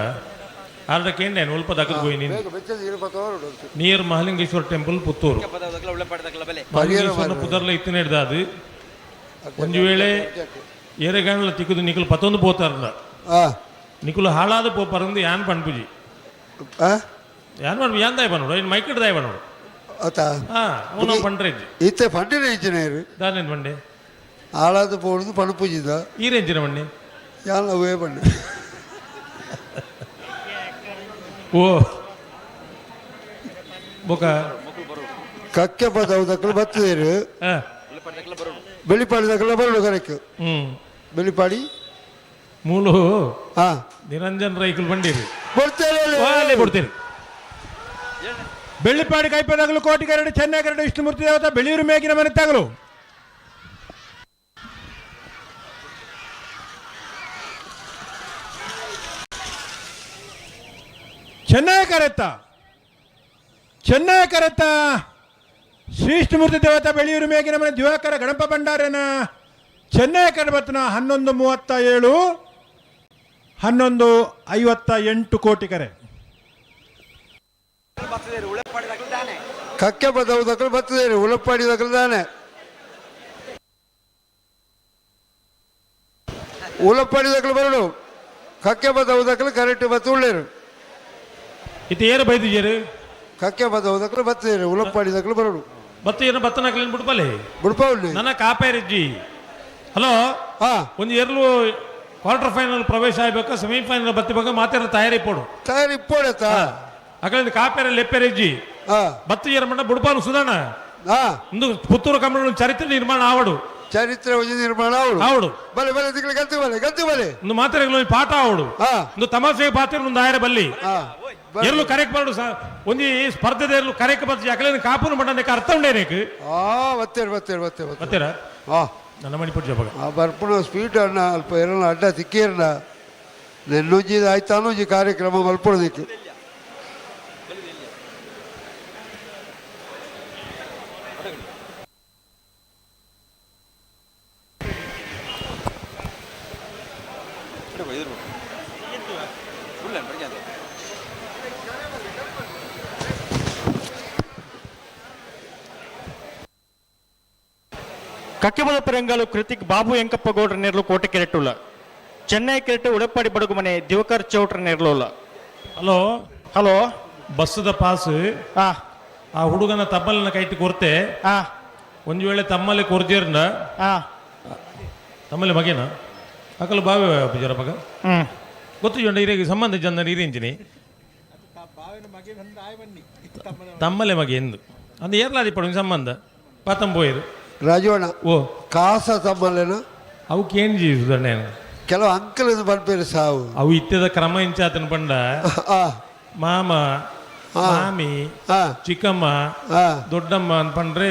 ಆರ್ಡ ಕೇಂದ್ರ ಮುಲ್ಪ ದಕ್ಕದ ಪೋಯಿ ನೀನು ನಿಯರ್ ಮಹಾಲಿಂಗೇಶ್ವರ ಟೆಂಪಲ್ ಪುತ್ತೂರು. ಮಹಾಲಿಂಗೇಶ್ವರನ ಪುದರ್ಲ ಇತ್ತಿನ ಹಿಡ್ದ ಅದು ಒಂಜಿ ವೇಳೆ ಏರೆಗಾಂಡ್ಲ ತಿಕ್ಕುದು ನಿಕುಲು ಪತ್ತೊಂದು ಪೋತಾರಲ್ಲ. ನಿಕುಲು ಹಾಳಾದ ಪೋಪಾರಂದು ಯಾನ್ ಪನ್ಪುಜಿ. ಯಾನ್ ಪನ್ಪು ಯಾನ್ ದಾಯ ಪನ್ನೋಡು ಇನ್ ಮೈಕಡ್ ದಾಯ ಪನ್ನೋಡು. ಹಾ ಅವನು ಪಂಡ್ರೆಜ್. ಇತ್ತೆ ಪಂಡಿನ ಇಂಜಿನಿಯರ್. ದಾನೇನು ಬಂಡೆ? ಹಾಳಾದ ಪೋಡುದು ಪಣಪುಜಿದ. ಈ ರೇಂಜಿನ ಬಂಡೆ. ಯಾನ್ ಅವೇ ಬಂಡೆ. ಓ ಬೊಕ. ಕಕ್ಕೆ ಪದವು ದಕ್ಕಲು ಬತ್ತದೇರು. ಬೆಳಿಪಾಡಿ ದಕ್ಕಲ ಬರೋಡು ಕರೆಕ್ಟ್. ಬೆಳಿಪಾಡಿ ಮೂಲು ನಿರಂಜನ್ ರೈಕುಲ್ ಬಂಡೀರಿ. ಕೊಡ್ತೇನೆ ಕೊಡ್ತೀರಿ. ಬೆಳ್ಳಿಪಾಡಿ ಕೈಪದಾಗಲು ಕೋಟಿಗರಡು ಚೆನ್ನಗರಡು ವಿಷ್ಣುಮೂರ್ತಿ ದೇವತ ಬೆಳಿಯೂರು ಮೇಗಿನ ಮನೆ ತಗಲು. ಚೆನ್ನೈ ಕರೆತ್ತ ಚೆನ್ನೈ ಕರೆತ್ತ ಶ್ರೀ ವಿಷ್ಣುಮೂರ್ತಿ ದೇವತಾ ಬೆಳಿಯೂರು ಮೇಗಿನ ಮನೆ ದಿವಾಕರ ಗಣಪ ಭಂಡಾರನ ಚೆನ್ನೈ ಕರಬತ್ನ 11:37 11:58 ಕೋಟಿ ಕರೆ. ಕಕ್ಕೆ ಬದವು ದಕ್ಕಲು ಬರ್ತದೆ ಉಲಪ್ಪಾಡಿ ದಕ್ಕಲು ತಾನೆ ಉಲಪ್ಪಾಡಿ ದಕ್ಕಲು ಬರಡು. ಕಕ್ಕೆ ಬತ್ತ ಕರೆಕ್ಟ್ ಬತ್ತು ಉಳ್ಳೇರು ಇತ್ತೆ ಏರು ಬೈದಿಜೇರು ಕಕ್ಕೆ ಬತ್ತ ಉದಕ್ಲು ಬತ್ತೇರು ಉಲಪ್ಪಾಡಿ ದಕ್ಲು ಬರೋಡು ಬತ್ತ ಏನು ಬತ್ತನಕ್ಲೇನು ಬಿಡ್ಪಲೆ ಬುಡ್ಪಾವುಳ್ಳಿ ನನ್ನ ಕಾಪೇರಿಜ್ಜಿ. ಹಲೋ. ಹಾ. ಒಂದು ಎರಲು ಕ್ವಾರ್ಟರ್ ಫೈನಲ್ ಪ್ರವೇಶ ಆಗಬೇಕು, ಸೆಮಿಫೈನಲ್ ಬತ್ತಿಬೇಕು, ಮಾತಾಡ ತಯಾರಿ ಪೋಡು. ತಯಾರಿ ಪೋಡತ್ತ. ಅಕಲಿಂದ ಕಾಪೇರ ಲೆಪ್ಪೇರಿಜ್ಜಿ. ಹಾ. ಬತ್ತು ಏರ್ ಮಂಡ ಬುಡ್ಪಾನು ಸುಧಾಣ. ಹಾ. ಒಂದು ಪುತ್ತೂರು ಕಂಬಳ ಚರಿತ್ರೆ ನಿರ್ಮಾಣ ಆವಡು. ಚರಿತ್ರೆ ಒಂಜಿ ನಿರ್ಮಾಣ ಆವಡು. ಆವಡು. ಬಲೆ ಬಲೆ ತಿಂಗಳು ಗಂತು ಬಲೆ ಗಂತು ಬಲೆ. ಒಂದು ಮಾತಾಡ ಪಾಠ ಆವಡು. ಹಾ. ಒಂದು ತಮಾಷೆ ಪಾತ್ರ ಒಂದು ಆಯರ ಬಲ್ಲಿ. ಹಾ. ಎಲ್ಲೂ ಕರೆಕ್ಟ್ ಮಾಡು, ಒಂಜಿ ಸ್ಪರ್ಧೆ ಎಲ್ಲೂ ಕರೆಕ್ಟ್ ಬರ್ತಿ ಅಕಲಿಂದ ಕಾಪುನ ಮಂಡನೆ ಅರ್ಥ ಉಂಡೇನೇಕು. ಆ ಬತ್ತೇರು ಬತ್ತೇರು ಬತ್ತೇರು ಬತ್ತೀರಾ? ಹಾ. ನನ್ನ ಮಣಿಪುರ ಜಪಗ. ಆ ಬರ್ಪುಣ ಸ್ವೀಟ್ ಅಣ್ಣ ಅಲ್ಪ ಏರಲ್ಲ ಅಡ್ಡ ತಿಕ್ಕೇರ್ನ ನೆನ್ನೊಂಜಿ ಆಯ್ತಾನೊಂಜಿ ಕಾರ್ಯಕ್ರಮ ಮಲ್ಪೊಡದಿತ್ತು. ಕಕ್ಕೆಬಲ ಪೆರಂಗಾಲು ಕೃತಿಕ್ ಬಾಬು ಎಂಕಪ್ಪ ಗೌಡ್ರ ನೇರ್ಲು ಕೋಟೆ ಕೆರೆಟುಲ್ಲ. ಚೆನ್ನೈ ಕೆರೆಟು ಉಡಪ್ಪಾಡಿ ಬಡಗುಮನೆ ದಿವಕರ್ ಚೌಟ್ರ ನೇರ್ಲುಲ್ಲ. ಹಲೋ. ಹಲೋ. ಬಸ್ಸದ ಪಾಸ್. ಆ. ಆ ಹುಡುಗನ ತಮ್ಮಲಿನ ಕೈಟ್ ಕೊರ್ತೆ. ಆ. ಒಂದು ವೇಳೆ ತಮ್ಮಲ್ಲಿ ಕೊರ್ಜೇರ್ನ. ಆ. ತಮ್ಮಲ್ಲಿ ಮಗೇನ ಅಕಲು ಬಾವೆ ಜರ ಮಗ. ಹ್ಮ್. ಗೊತ್ತು ಜೊಂಡ ಇರೇಗೆ ಸಂಬಂಧ ಜನ ನೀರಿಂಚಿನಿ ತಮ್ಮಲೆ ಮಗೆ ಎಂದು ಅಂದ್ ಏರ್ಲಾದಿ ಪಡು ಸಂಬಂಧ ಪಾತಂಬೋಯರು. ರಾಜವಣ್ಣ. ಓ. ಕಾಸ ತಮ್ಮಲ್ಲೇನು ಅವಕ್ಕೆ ಏನು ಜೀವಿಸುದಣ್ಣ? ಕೆಲವು ಅಂಕಲ್ ಪನ್ಪೇರು ಸಾವು. ಅವು ಇತ್ಯದ ಕ್ರಮ ಇಂಚಾತನ ಪಂಡ ಮಾಮ ಮಾಮಿ ಚಿಕ್ಕಮ್ಮ ದೊಡ್ಡಮ್ಮ ಅಂತ ಪಂಡ್ರೆ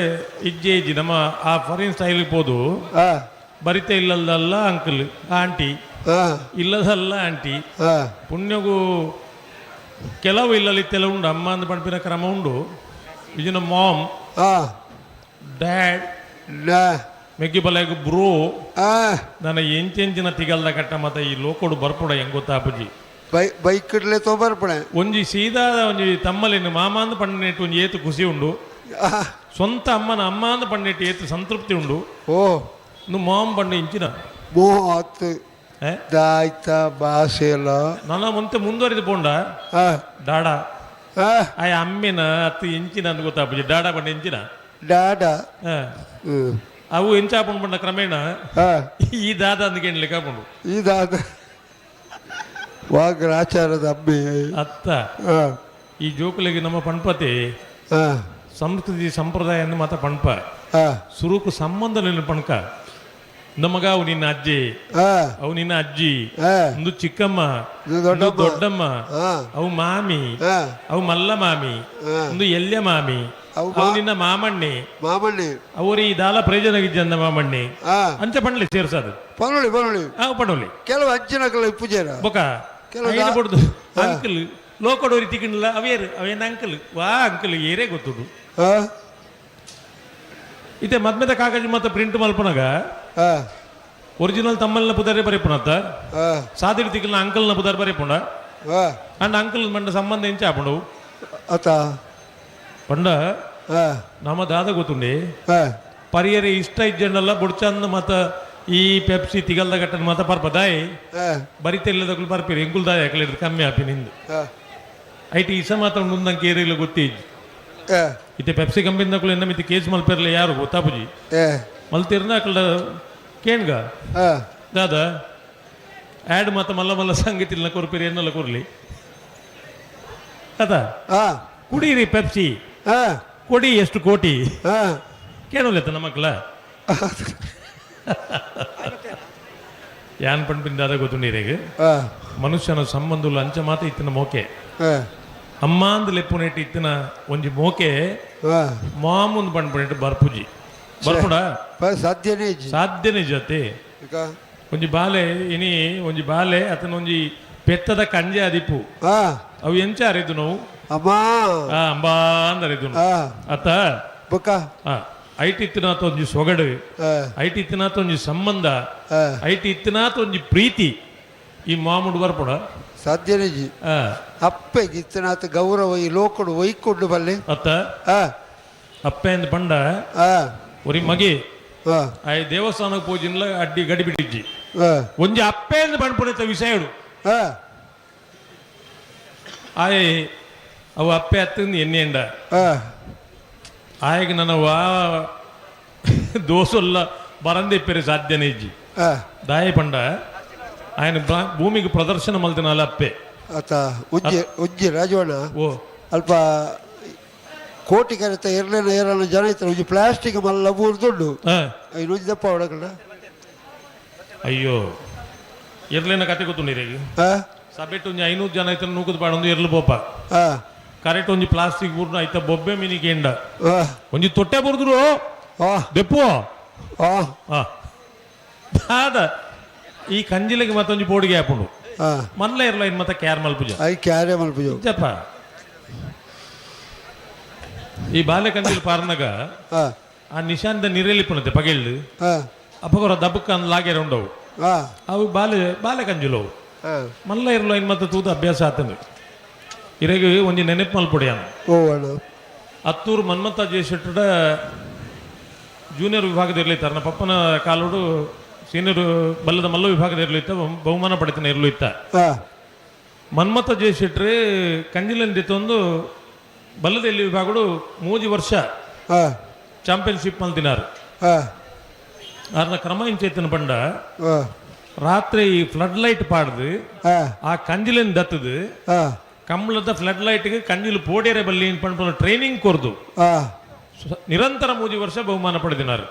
ಇಜ್ಜೆ ಇಜ್ಜಿ ನಮ್ಮ ಆ ಫಾರಿನ್ ಸ್ಟೈಲ್ ಪೋದು ಬರಿತ ಇಲ್ಲದಲ್ಲ ಅಂಕಲ್ ಆಂಟಿ ಇಲ್ಲದಲ್ಲ ಆಂಟಿ ಪುಣ್ಯಗೂ ಕೆಲವು ಇಲ್ಲಲ್ಲಿ ಇತ್ತೆಲ್ಲ ಉಂಡು ಅಮ್ಮ ಅಂದ್ ಪಂಪಿನ ಕ್ರಮ ಉಂಡು ಇಜಿನ ಮಾಮ್ ಡ್ಯಾಡ್ ಮೆಗ್ಗಿ ಬಲಗ ಬ್ರೋ ನನ್ನ ಎಂಚೆಂಚಿನ ತಿಗಲ್ದ ಕಟ್ಟ ಮತ್ತ ಈ ಲೋಕೋಡು ಬರ್ಪುಡ ಹೆಂಗ್ ಗೊತ್ತಾಪುಜಿ. ಬೈಕ್ ಇಡ್ಲೆ ತೋ ಬರ್ಪಣೆ. ಒಂಜಿ ಸೀದಾದ ಒಂಜಿ ತಮ್ಮಲಿನ ಮಾಮ ಅಂದ್ ಪಂಡಿನೆಟ್ಟು ಒಂಜಿ ಏತು ಖುಷಿ ಉಂಡು, ಸ್ವಂತ ಅಮ್ಮನ ಅಮ್ಮ ಅಂದ್ ಪಂಡಿನೆಟ್ಟು ಏತು ಸಂತೃಪ್ತಿ ಉಂಡು. ಓ. ನು ಮಾಮ್ ಪಂಡ ಇಂಚಿನ ಮೋಹತ್ ದಾಯ್ತ ಭಾಷೆ ಎಲ್ಲ ನನ್ನ ಮುಂತೆ ಮುಂದುವರಿದು ಪೋಂಡ ಡಾಡಾ ಆಯ ಅಮ್ಮಿನ ಅತ್ತು ಇಂಚಿನ ಅಂದ್ ಗೊತ್ತಾಪುಜಿ ಡಾಡಾ ಪಂಡ ಇಂಚಿನ ಡಾಡಾ. ಅವು ಎಂಚಾಪುಂಡು ಪಂಡ ಕ್ರಮೇಣ ಈ ದಾದ ಅಂದ್ ಕೇಳಲಿಕ್ಕೆ ಆಪುಂಡು. ಈ ದಾದ ವಾಗ್ರಾಚಾರದ ಅಮ್ಮೆ ಅತ್ತ ಈ ಜೋಕುಲಿಗೆ ನಮ್ಮ ಪಣ್ಪತಿ ಸಂಸ್ಕೃತಿ ಸಂಪ್ರದಾಯ ಅಂದ್ ಮಾತ ಪಣ್ಪ ಸುರುಕು ಸಂಬಂಧ ನಿನ್ನ ಪಣ್ಕ ನಮಗ ಅವು ನಿನ್ನ ಅಜ್ಜಿ ಅವು ನಿನ್ನ ಅಜ್ಜಿ ಒಂದು ಚಿಕ್ಕಮ್ಮ ಒಂದು ದೊಡ್ಡಮ್ಮ ಅವು ಮಾಮಿ ಅವು ಮಲ್ಲ ಮಾಮಿ ಒಂದು ಎಲ್ಯ ಮಾಮಿ ಅವು ನಿನ್ನ ಮಾಮಣ್ಣಿ ಮಾಮಣ್ಣಿ ಅವರು ಈ ದಾಲ ಪ್ರಯೋಜನ ಇಜ್ಜಂದ ಮಾಮಣ್ಣಿ ಅಂಚ ಪಣ್ಲಿ ಸೇರ್ಸದು ಪನೊಳಿ ಪನೊಳಿ ಪಣೊಲಿ ಕೆಲವು ಅಂಚಿನಕಲ ಪೂಜೆರ ಬೊಕ ಕೆಲವು ಕೊಡುದು ಅಂಕಲ್ ಲೋಕಡೋರಿ ತಿಕ್ಕಿಲ್ಲ ಅವೇರು ಅವೇನ ಅಂಕಲ್ ವಾ ಅಂಕಲ್ ಏರೇ ಗೊತ್ತುಡು ಇತ್ತೆ ಮದ್ಮೆದ ಕಾಗಜಿ ಮತ್ತೆ ಪ್ರಿಂಟ್ ಮಲ್ಪನಾಗ ಒರಿಜಿನಲ್ ತಮ್ಮಲ್ನ ಪುದಾರೆ ಬರೆಪುಣತ್ತ ಸಾದಿಡಿ ತಿಕ್ಕಲ್ನ ಅಂಕಲ್ನ ಪುದಾರ್ ಬರೆಪುಂಡ ಅಂಡ್ ಅಂಕಲ್ ಮಂಡ ಸಂಬಂಧ ಎಂಚ ಆಪುಂಡು ಅತ ಪಂಡ ನಮ್ಮ ದಾದ ಗೊತ್ತುಂಡಿ ಪರಿಯರೆ ಇಷ್ಟ ಇಜ್ಜಂಡಲ್ಲ ಬುಡ್ಚಂದ ಮತ್ತ ಈ ಪೆಪ್ಸಿ ತಿಗಲ್ದ ಗಟ್ಟನ ಮತ ಪರ್ಪ ದಾಯಿ ಬರಿತ ಇಲ್ಲದಕ್ಕೂ ಪರ್ಪಿರಿ ಎಂಕುಲ್ ದಾಯ ಅಕಲಿಡ್ದು ಕಮ್ಮಿ ಆಪಿ ನಿಂದು IT ಇಸ ಮಾತ್ರ ಮುಂದಂಗೆ ಏರಿಲ್ಲ ಗೊತ್ತಿ ಇತ್ತೆ ಪೆಪ್ಸಿ ಕಂಪನಿದಕ್ಕೂ ಎನ್ನ ಮಿತಿ ಕೇಸ್ ಮಲ್ಪೆರ್ಲೆ ಯಾರು ಗೊತ್ತಾಪುಜಿ ಮಲ್ತಿರ್ನ ಅಕಲ್ಡ ಕೇಣ್ಗ ದಾದ ಆ್ಯಡ್ ಮಾತ ಮಲ್ಲ ಮಲ್ಲ ಸಂಗತಿಲ್ನ ಕೊರ್ಪಿರಿ ಎನ್ನೆಲ್ಲ ಕೊರ್ಲಿ ಅದ ಕುಡೀರಿ ಪೆಪ್ಸಿ ಕೊಡಿ ಎಷ್ಟು ಕೋಟಿ ಕೇಳೋಲೆತ್ತ ನಮ್ಮ ಮಕ್ಕಳ ಯಾನ್ ಪಂಪಿನ ದಾದ ಗೊತ್ತುಂಡೀರೇಗ ಮನುಷ್ಯನ ಸಂಬಂಧುಲು ಅಂಚ ಮಾತ ಇತ್ತಿನ ಮೋಕೆ ಅಮ್ಮ ಅಂದ್ ಲೆಪ್ಪುನೆಟ್ ಇತ್ತಿನ ಒಂಜಿ ಮೋಕೆ ಮಾಮೂನ್ ಪಂಡ್ಪುನೆಟ್ ಬರ್ಪುಜಿ ಬರ್ಪುಡ ಸಾಧ್ಯನೇ ಸಾಧ್ಯನೇ ಜೊತೆ ಒಂಜಿ ಬಾಲೆ ಇನಿ ಒಂಜಿ ಬಾಲೆ ಅತನ ಒಂಜಿ ಪೆತ್ತದ ಕಂಜೆ ಅದಿಪ್ಪು ಅವು ಎಂಚ ಅರಿದು ನೋವು ಅಮ್ಮ ಅಂಬಾ ಅಂದ್ ಅರಿದು ಅತ್ತ ಬೊಕ್ಕ ಐಟ್ ಇತ್ತಿನಾತ ಒಂಜಿ ಸೊಗಡು ಐಟ್ ಇತ್ತಿನಾತ ಒಂಜಿ ಸಂಬಂಧ ಐಟ್ ಇತ್ತಿನಾತ ಒಂಜಿ ಪ್ರೀತಿ ಈ ಮಾಮೂಡು ಬರ್ಪುಡ ಸಾಧ್ಯನೇ ಜಿ ಅಪ್ಪೆಗೆ ಇತ್ತನಾತ ಗೌರವ ಈ ಲೋಕಡು ಒಯ್ಕೊಂಡು ಬಲ್ಲೆ ಅತ್ತ ಅಪ್ಪೆ ಅಂದ್ ಪಂಡ ಒರಿ ಮಗಿ ಆಯ್ ದೇವಸ್ಥಾನಕ್ಕೆ ಪೂಜಿನ್ಲ ಅಡ್ಡಿ ಗಡಿ ಬಿಟ್ಟಿಜ್ಜಿ ಒಂಜಿ ಅಪ್ಪೆ ಅಂದ್ ಪಂಡ್ಪುಣಿತ ವಿಷಯಡು ಆಯೆ ಅವು ಅಪ್ಪೆ ಅತ್ತಿಂದ ಎಣ್ಣೆಂಡ. ಆಯಗ್ ನನ್ನ ವಾ ದೋಸೊಲ್ಲ ಬರಂದೆ ಪೆರೆ ಸಾಧ್ಯನೇ ಇಜ್ಜಿ. ದಾಯ ಪಂಡ ఆయన ಭೂಮಿಗೆ ಪ್ರದರ್ಶನ ಮಲ್ತಿನಾಲ ಅಪ್ಪೆ. ಆತ ಉಜ್ಜಿ ಉಜ್ಜಿ ರಾಜವಣ್ಣ. ಓ. ಅಲ್ಪ ಕೋಟಿ ಕರೆತ ಎರಡನೇ ಏರಲ್ಲ ಜನ ಇತ್ತಾರೆ, ಒಂಜಿ ಪ್ಲಾಸ್ಟಿಕ್ ಮಲ್ಲ ಬೂರ್ದುಂಡು. ಐನು ಒಂಜಿ ದಪ್ಪ ಒಳಗಡ. ಅಯ್ಯೋ, ಎರ್ಲೇನ ಕತೆ ಗೊತ್ತುಂಡಿರೇಗಿ. ಸಬೆಟ್ ಒಂಜಿ 500 ಜನ ಐತನ ನೂಕುದು ಪಾಡೊಂದು ಎರ್ಲು ಪೋಪ. ಕರೆಕ್ಟ್ ಒಂಜಿ ಪ್ಲಾಸ್ಟಿಕ್ ಬೂರ್ನ ಐತ ಬೊಬ್ಬೆ ಮಿನಿಕೇಂಡ. ಒಂಜಿ ತೊಟ್ಟೆ ಬುರ್ದುರು. ದೆಪ್ಪು. ದಾದ ಈ ಕಂಜಿಲಿಗೆ ಮತ್ತೊಂಜಿ ಬೋಡಿಗೆ ಹಾಪುಂಡು. ಮಲ್ಲ ಇರ್ಲ ಇನ್ ಮತ್ತೆ ಕ್ಯಾರ್ ಮಲ್ಪುಜ. I ಕ್ಯಾರೆ ಮಲ್ಪುಜ. ಜಪ್ಪ ಈ ಬಾಲೆ ಕಂಜಿಲ್ ಪಾರ್ನಗ ಆ ನಿಶಾಂತ ನಿರೇಲಿ ಪುನತೆ ಪಗೆಳ್ಳು. ಅಪಗೊರ ದಬ್ಬಕ್ಕ ಅಂದ್ ಲಾಗೆರ ಉಂಡವು. ಅವು ಬಾಲೆ ಬಾಲೆ ಕಂಜಿಲವು. ಮಲ್ಲ ಇರ್ಲ ಇನ್ ಮತ್ತೆ ತೂದು ಅಭ್ಯಾಸ ಆತಂದು ಇರೆಗ್ ಒಂಜಿ ನೆನಪು ಮಲ್ಪುಡಿಯಾನ. ಅತ್ತೂರು ಮನ್ಮಥ ಜಯಶೆಟ್ಟಡ ಜೂನಿಯರ್ ವಿಭಾಗದ ಇರ್ಲಿತ್ತ, ನನ್ನ ಪಪ್ಪನ ಕಾಲೋಡು ಸೀನಿಯರ್ ಬಲ್ಲದ ಮಲ್ಲ ವಿಭಾಗದ ಇರ್ಲಿತ್ತ, ಬಹುಮಾನ ಪಡೆತನ ಇರ್ಲು ಇತ್ತ. ಮನ್ಮಥ ಜಯಶೆಟ್ರಿ ಕಂಜಿಲಂದಿತ್ತೊಂದು ಬಲ್ಲದ ಎಲ್ಲಿ ವಿಭಾಗಡು 3 ವರ್ಷ ಚಾಂಪಿಯನ್ಶಿಪ್ ಮಲ್ತಿನಾರು. ಅರ್ನ ಕ್ರಮ ಇಂಚೈತನ ಪಂಡ ರಾತ್ರಿ ಈ ಫ್ಲಡ್ ಲೈಟ್ ಪಾಡ್ದು ಆ ಕಂಜಿಲಿನ ದತ್ತದು ಕಂಬಳದ ಫ್ಲಡ್ ಲೈಟ್ಗೆ ಕಂಜಿಲು ಪೋಡ್ಯರೆ ಬಲ್ಲಿ ಪಂಡ ಟ್ರೈನಿಂಗ್ ಕೊರ್ದು ನಿರಂತರ 3 ವರ್ಷ ಬಹುಮಾನ ಪಡೆದಿನಾರು.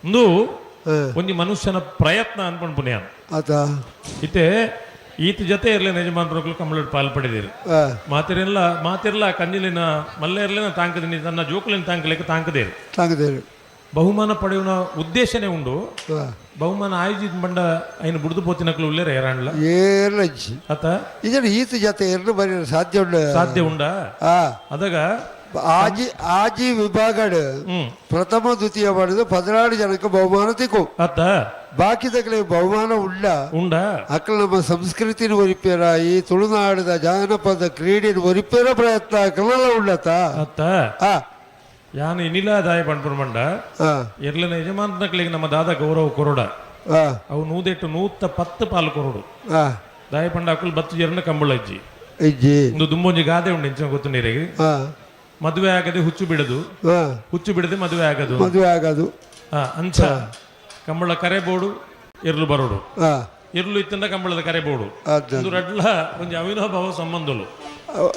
ಒಂದು ಒಂಜಿ ಮನುಷ್ಯನ ಪ್ರಯತ್ನ ಅನ್ಕೊಂಡ್ ಪುಣ್ಯ ಇತ್ತೆ ಈತ ಜೊತೆ ಇರಲಿ ಯಜಮಾನ್ರು ಕಂಬಳಡ್ ಪಾಲ್ ಪಡೆದಿರು. ಮಾತಿರಲ್ಲ ಮಾತಿರ್ಲ ಕಂಜಿಲಿನ ಮಲ್ಲ ಇರ್ಲಿನ ತಾಂಕದಿನಿ ತನ್ನ ಜೋಕುಲಿನ ತಾಂಕಲಿಕ್ಕೆ ತಾಂಕದೇರು ತಾಂಕದೇರು. ಬಹುಮಾನ ಪಡೆಯುವ ಉದ್ದೇಶನೇ ಉಂಡು. ಬಹುಮಾನ ಆಯೋಜಿತ ಬಂಡ ಐನು ಬುಡ್ದು ಪೋತಿನಕ್ಲು ಉಲ್ಲೇರ ಏರಾಂಡ್ಲ ಏರ್ಲಜ್ಜಿ ಅತ ಇದರ ಈತ ಜೊತೆ ಎರಡು ಬರೀ ಸಾಧ್ಯ ಉಂಡು. ಸಾಧ್ಯ ಉಂಡಾ? ಅದಾಗ ಆಜಿ ಆಜಿ ವಿಭಾಗಡ್ ಪ್ರಥಮ ದ್ವಿತೀಯ ಪಡೆದು 14 ಜನಕ್ಕೆ ಬಹುಮಾನ ತಿಕ್ಕು. ಅತ್ತ ಬಾಕಿದಕ್ಲೆ ಬಹುಮಾನ ಉಂಡ ಉಂಡ. ಅಕ್ಕಲ ನಮ್ಮ ಸಂಸ್ಕೃತಿನ ಒರಿಪೇರ ಈ ತುಳುನಾಡದ ಜಾನಪದ ಕ್ರೀಡೆನ ಒರಿಪೇರ ಪ್ರಯತ್ನ ಅಕ್ಕಲೆಲ್ಲ ಉಂಡತ. ಅತ್ತ ಯಾನು ಇನಿಲ ದಾಯ ಪಂಡ್ಪುರ ಮಂಡ ಎರ್ಲನ ಯಜಮಾನಕ್ಲಿಗೆ ನಮ್ಮ ದಾದ ಗೌರವ ಕೊರಡ. ಅವು ನೂದೆಟ್ಟು 110 ಪಾಲು ಕೊರಡು. ದಾಯ ಪಂಡ ಅಕ್ಕಲು ಬತ್ತು ಜರನ ಕಂಬಳ ಅಜ್ಜಿ ಇಜ್ಜಿ. ಒಂದು ದುಂಬೊಂಜಿ ಗಾದೆ ಉಂಡು ಎಂಚ ಗೊತ್ತು ನೀರಿಗೆ. ಮದುವೆ ಆಗದೆ ಹುಚ್ಚು ಬಿಡದು, ಹುಚ್ಚು ಬಿಡದೆ ಮದುವೆ ಆಗದು, ಮದುವೆ ಆಗದು. ಅಂಚ ಕಂಬಳ ಕರೆ ಬೋಡು ಎರ್ಲು ಬರೋಡು, ಎರ್ಲು ಇತ್ತಂಡ ಕಂಬಳದ ಕರೆ ಬೋಡು. ಒಂದು ರಡ್ಲ ಒಂಜಿ ಅವಿನಾಭಾವ ಸಂಬಂಧಲು.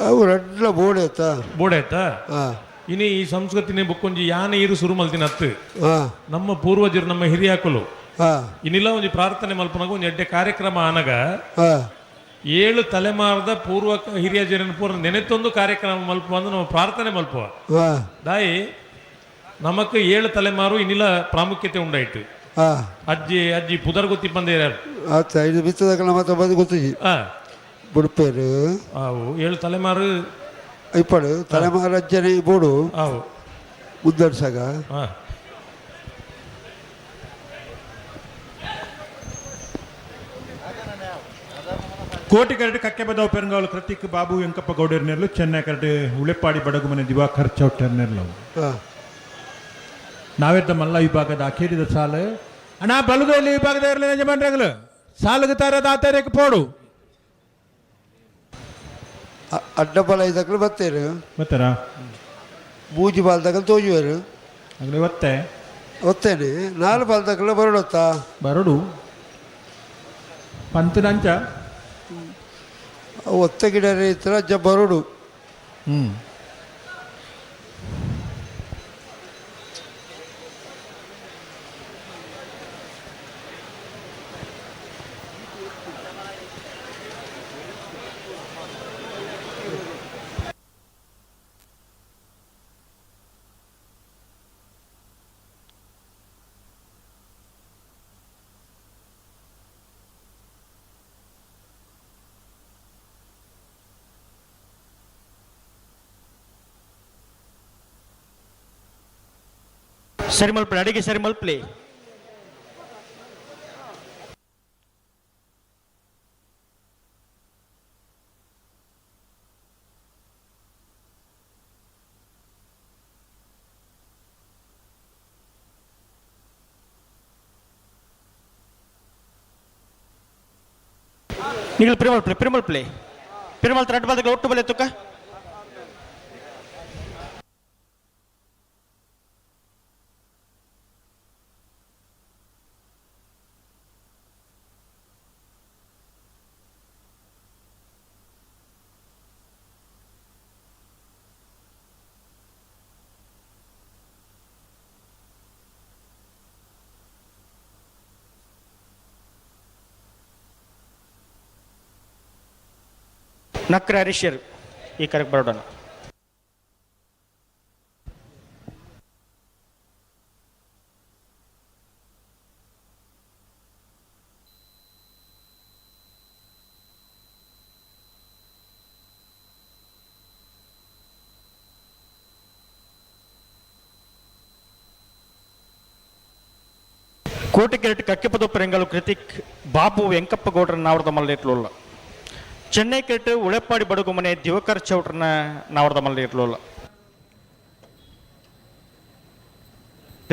ಅವು ರಡ್ಲ ಬೋಡೆ ಆಯ್ತಾ? ಬೋಡೆ ಆಯ್ತಾ? ಇನಿ ಈ ಸಂಸ್ಕೃತಿನೇ ಬುಕ್ಕೊಂಜಿ ಯಾನೆ ಇರು ಸುರು ಮಲ್ತಿನ ಅತ್ತು ನಮ್ಮ ಪೂರ್ವಜರು ನಮ್ಮ ಹಿರಿಯಾಕುಲು ಇನ್ನಿಲ್ಲ ಒಂಜಿ ಪ್ರಾರ್ಥನೆ ಮಲ್ಪನಾಗ ಒಂಜಿ ಎಡ್ಡೆ ಕಾರ್ಯಕ್ರಮ ಆನಗ 7 ತಲೆಮಾರದ ಪೂರ್ವ ಹಿರಿಯ ಜನನ ಪೂರ್ವ ನೆನೆತ್ತೊಂದು ಕಾರ್ಯಕ್ರಮ ಮಲ್ಪುವ ಅಂದ್ರೆ ನಮ್ಮ ಪ್ರಾರ್ಥನೆ ಮಲ್ಪುವ. ದಾಯಿ ನಮಕ್ 7 ತಲೆಮಾರು ಇನ್ನಿಲ್ಲ ಪ್ರಾಮುಖ್ಯತೆ ಉಂಡಾಯ್ತು. ಅಜ್ಜಿ ಅಜ್ಜಿ ಪುದರ್ ಗೊತ್ತಿ ಬಂದೇ ಬುಡ್ಪೇರು ಅವು 7 ತಲೆಮಾರು ಇಪ್ಪಡು ತಲೆಮಾರು ಅಜ್ಜನೆ ಬೋಡು ಮುದ್ದಡ್ಸಾಗ. ಕೋಟಿ ಕರಡು ಕಕ್ಕೆ ಬದವು ಪೆರಂಗಾವಲು ಕೃತಿಕ್ ಬಾಬು ವೆಂಕಪ್ಪ ಗೌಡರ್ ನೆರ್ಲು, ಚೆನ್ನೈ ಕರಡು ಉಳೆಪ್ಪಾಡಿ ಬಡಗುಮನೆ ದಿವಾಕರ್ ಚೌಟರ್ ನೆರ್ಲು. ನಾವೆದ್ದ ಮಲ್ಲ ವಿಭಾಗದ ಅಖೇರಿದ ಸಾಲು ಅಣ್ಣ ಬಲುದಲ್ಲಿ ವಿಭಾಗದ ಇರಲಿ ಯಜಮಾನ್ರಾಗಲು ಸಾಲುಗೆ ತಾರ ದಾತಾರೇಕ ಪೋಡು. ಅಡ್ಡಬಲ ಇದಕ್ಕಲು ಬತ್ತೇರು ಬತ್ತಾರ ಬೂಜಿ ಬಾಲ್ದಕ್ಕಲು ತೋಜುವರು ಆಗಲೇ ಒತ್ತೆ ಒತ್ತೇನೆ 4 ಬಾಲ್ದಕ್ಕಲು ಬರೋಡತ್ತಾ ಬರೋಡು ಪಂತನಂಚ ಒತ್ತ ಗಿಡ ರೈತರ ಅಜ್ಜ ಬರೋಡು. ಸರಿ ಮಲ್ಪಲೆ ಅಡಿಗೆ ಸರಿ ಮಲ್ಪಲೆ. ನಿಗಲ್ ಪಿರಮಲ್ ಪ್ಲೇ, ಪಿರಮಲ್ ಪ್ಲೇ, ಪಿರಮಲ್ ರಡ್ಡ್ ಬಾಲ್ದಗ ಒಟ್ಟು ಬಲೆ ತುಕ್ಕ. ನಕ್ರ ಹರೀಶರ್ ಈ ಕರೆಕ್ಟ್ ಬರೋಣ. ಕೋಟೆಕೆರೆಟ್ ಕಕ್ಕೆಪದೊಪ್ಪರೆಂಗಲು ಕೃತಿಕ್ ಬಾಬು ವೆಂಕಪ್ಪ ಗೌಡ್ರ ನಾವರದ ಮಲ್ಲೇಟ್ಲುಲ್ಲ. ಚೆನ್ನೈ ಕೆರೆಟ್ ಉಳೆಪ್ಪಾಡಿ ಬಡಗುಮನೆ ದಿವಕರ್ ಚೌಟ್ರನ ನಾವರದ ಮಲ್ಲೇಟ್ಲುಲ್ಲ.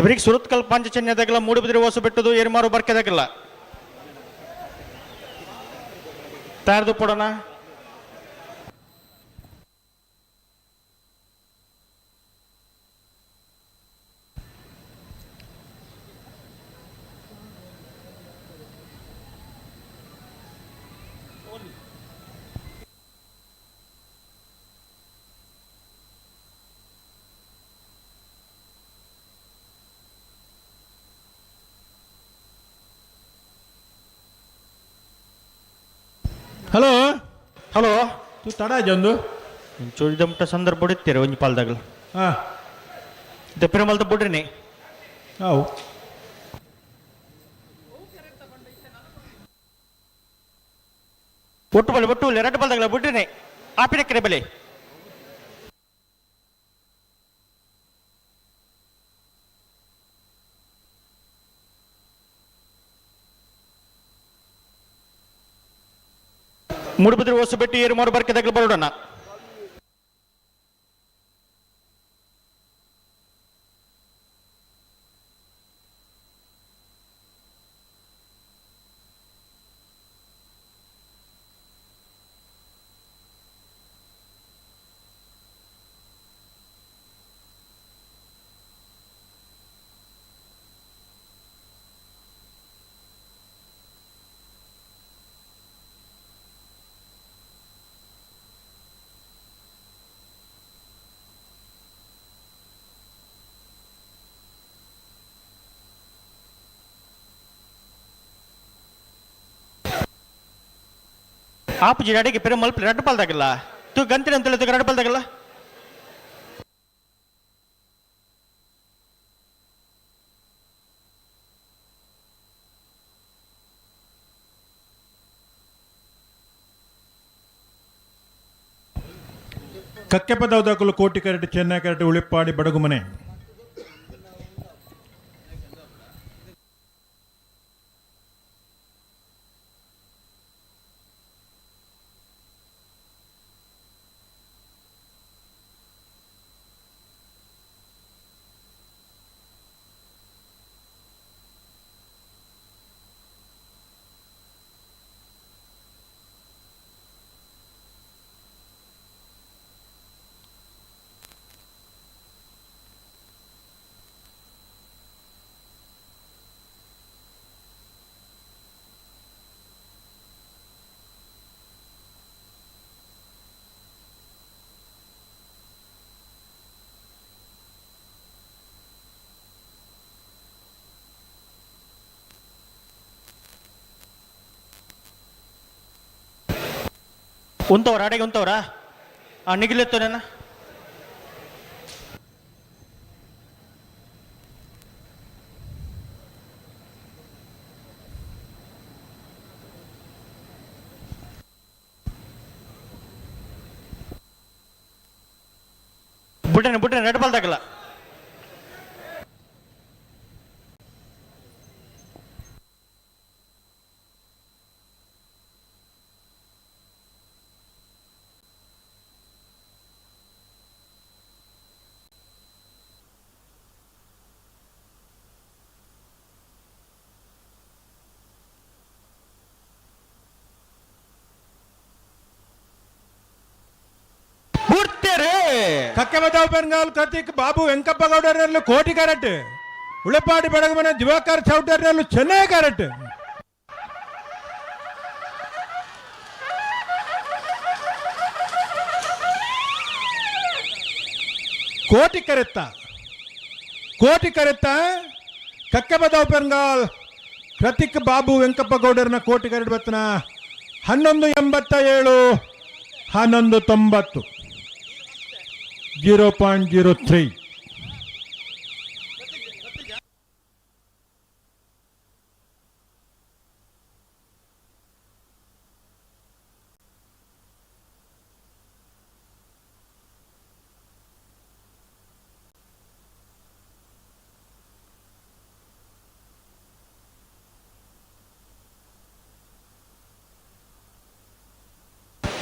ಇವರಿಗೆ ಸುರತ್ಕಲ್ ಪಾಂಚಜನ್ಯದಾಗಲ ಮೂಡುಬಿದಿರೆ ಹೊಸ ಬೆಟ್ಟದು ಏರ್ಮಾರು ಬರ್ಕೆದಾಗಲ್ಲ ತಯಾರದು ಪಡೋಣ. ಹಲೋ. ಹಲೋ. ತೂ ತಡ ಜಂದು. ಚೂಡಿದ ಮುಟ್ಟ ಸಂದರ್ಭ ಹೊಡಿತೀರ ಒಂಜಿ ಪಾಲ್ದಾಗಲ. ಹಾಂ. ಪಿರಮಲ್ದ ಬುಡ್ರಿನಿ. ಅವು. ಒಟ್ಟು ಬಲೆ, ಒಟ್ಟು ಬಲೆ, ಎರಡು ಬಾಲ್ದಾಗಲ ಬುಡ್ರಿನಿ ಆಪಿನ ಬಲೆ. ಮೂಡುಬಿದ್ರೆ ಹೊಸ ಬೆಟ್ಟಿ ಏರು ಮಾರು ಬರ್ಕೆದಾಗಲ ಬರೋಣ. ಆಪುಜಿ ಅಡಿಗೆ ಪೆರು ಮಲ್ಪ ರಡ್ಡು ಪಾಲ್ದಾಗಲ್ಲ ತು ಗಂತಿನ ಅಂತ ರಡ್ಡು ಪಾಲ್ದಾಗಲ್ಲ. ಕಕ್ಕೆಪದವದಕಲು ಕೋಟಿ ಕರಟು ಚೆನ್ನೈ ಕರಟು ಉಳಿಪ್ಪಾಡಿ ಬಡಗುಮನೆ. ಉಂತವ್ರ ಅಡೆಗೆ ಉಂತವ್ರ ಆ ನಿಗಿಲೆತ್ತು ನನ್ನ. ಬುಡ್ಡನೆ ಬುಡ್ಡನೆ ರೆಡ್ ಬಾಲ್ದಾಗಲ್ಲ. ಕಕ್ಕೆಬದಾವ್ ಪೆರ್ಗಾಲ್ ಕೃತಿಕ್ ಬಾಬು ವೆಂಕಪ್ಪ ಗೌಡರಲ್ಲೂ ಕೋಟಿ ಕರೆಕ್ಟ್. ಉಳೆಪಾಡಿ ಬಡಗಮನೆ ದಿವಾಕರ್ ಚೌಟರ್ನಲ್ಲೂ ಚೆನ್ನೈ ಕರೆಕ್ಟ್. ಕೋಟಿ ಕರೆತ್ತ, ಕೋಟಿ ಕರೆತ್ತ. ಕಕ್ಕೆಬದಾವ್ ಪೆರ್ಗಾಲ್ ಕೃತಿಕ್ ಬಾಬು ವೆಂಕಪ್ಪ ಗೌಡರನ ಕೋಟಿ ಕರೆಟ್ ಬತ್ತನ 11.87, 11.90, 0.03.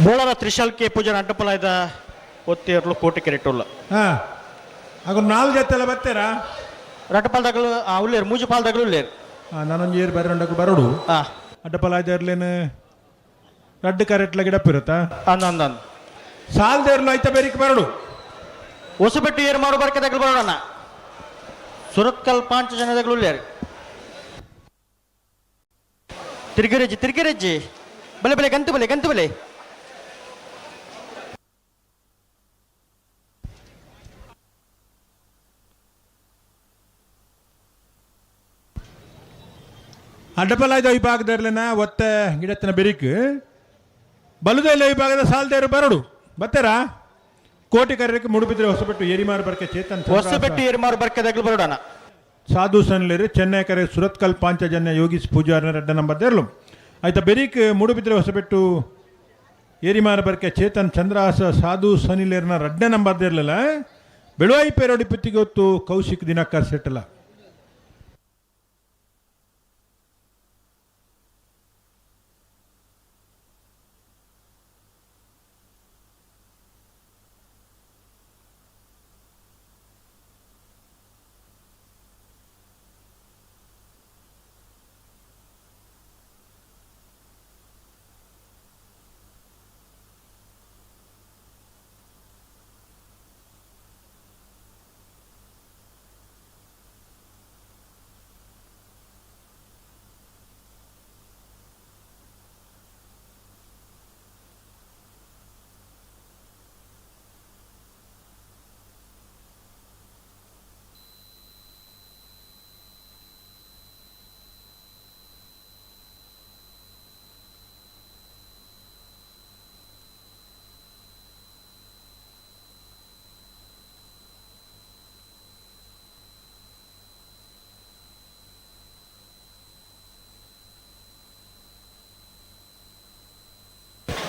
ಬೋಳರ ತ್ರಿಶಾಲ್ ಕೆ ಪೂಜಾರ್ ಅಡ್ಡಪಲಾಯ್ದ ಒತ್ತೇರ್ಲು ಕೋಟಿ ಕೆರೆಟುಲ್ಲ. ಹಾ, ಹಾಗೂ ನಾಲ್ಕು ಜೊತೆ ಎಲ್ಲ ಬರ್ತೀರಾ? ರಟ್ಟಪಾಲ್ದಾಗಲು ಉಲ್ಲೇರು, ಮೂಜು ಪಾಲ್ದಾಗಲು ಉಲ್ಲೇರು. ನಾನೊಂದು ಏರ್ ಬರೋಂಡಕ್ಕೆ ಬರೋಡು. ಅಡ್ಡಪಲಾಯ್ದರ್ಲೇನು ರಡ್ಡು ಕರೆಟ್ಲ ಗಿಡಪ್ಪಿರುತ್ತಾ? ಅಂದ ಅಂದ ಅಂದ. ಸಾಲ್ದೇರ್ಲು ಐತ ಬೇರಿಕ್ ಬರಡು. ಹೊಸಬೆಟ್ಟು ಏರ್ ಮಾರು ಬರ್ಕದಾಗಲು ಬರೋಣ. ಸುರತ್ಕಲ್ ಪಾಂಚ ಜನದಾಗಲು ಉಲ್ಲೇರು. ತಿರುಗಿರೆಜ್ಜಿ, ತಿರುಗಿರೆಜ್ಜಿ, ಬಲೆ ಬಲೆ ಗಂತು ಬಲೆ ಗಂತು ಬಲೆ. ಅಡ್ಡಪಲಾಯ್ದ ವಿಭಾಗದರ್ಲೇನ ಒತ್ತೆ ಗಿಡತ್ತಿನ ಬೆರಿಕ್ ಬಲುದೆಲ್ಲ ವಿಭಾಗದ ಸಾಲ್ದೇರು ಬರಡು ಬತ್ತೀರಾ? ಕೋಟಿ ಕರೆಯಕ್ಕೆ ಮುಡುಬಿದ್ರೆ ಹೊಸಬೆಟ್ಟು ಏರಿಮಾರು ಬರ್ಕೆ ಚೇತನ್ ಚಂದ್ರಾಸ. ಹೊಸಬೆಟ್ಟು ಏರ್ಮಾರು ಬರ್ಕದಾಗಲು ಬರೋಣ. ಸಾಧು ಸನ್ಲೇರು ಚೆನ್ನೈ ಕರೆ ಸುರತ್ಕಲ್ ಪಾಂಚಜನ್ಯ ಯೋಗೀಶ್ ಪೂಜಾರ್ನ ರೆಡ್ಡ ನಂಬರ್ ದೇರ್ಲು ಆಯ್ತಾ. ಬೆರಿಕ್ ಮೂಡುಬಿದ್ರೆ ಹೊಸಬೆಟ್ಟು ಏರಿಮಾರ ಬರ್ಕೆ ಚೇತನ್ ಚಂದ್ರಹಾಸ ಸಾಧು ಸನಿಲೇರ್ನ ರಡ್ಡ ನಂಬರ್ ದೇರ್ಲಿಲ್ಲ. ಬೆಳುವಾಯಿ ಪೇರೋಡಿ ಪುತ್ತಿಗೆ ಹೊತ್ತು ಕೌಶಿಕ್ ದಿನಕರ್ ಸೆಟ್ಟಲ.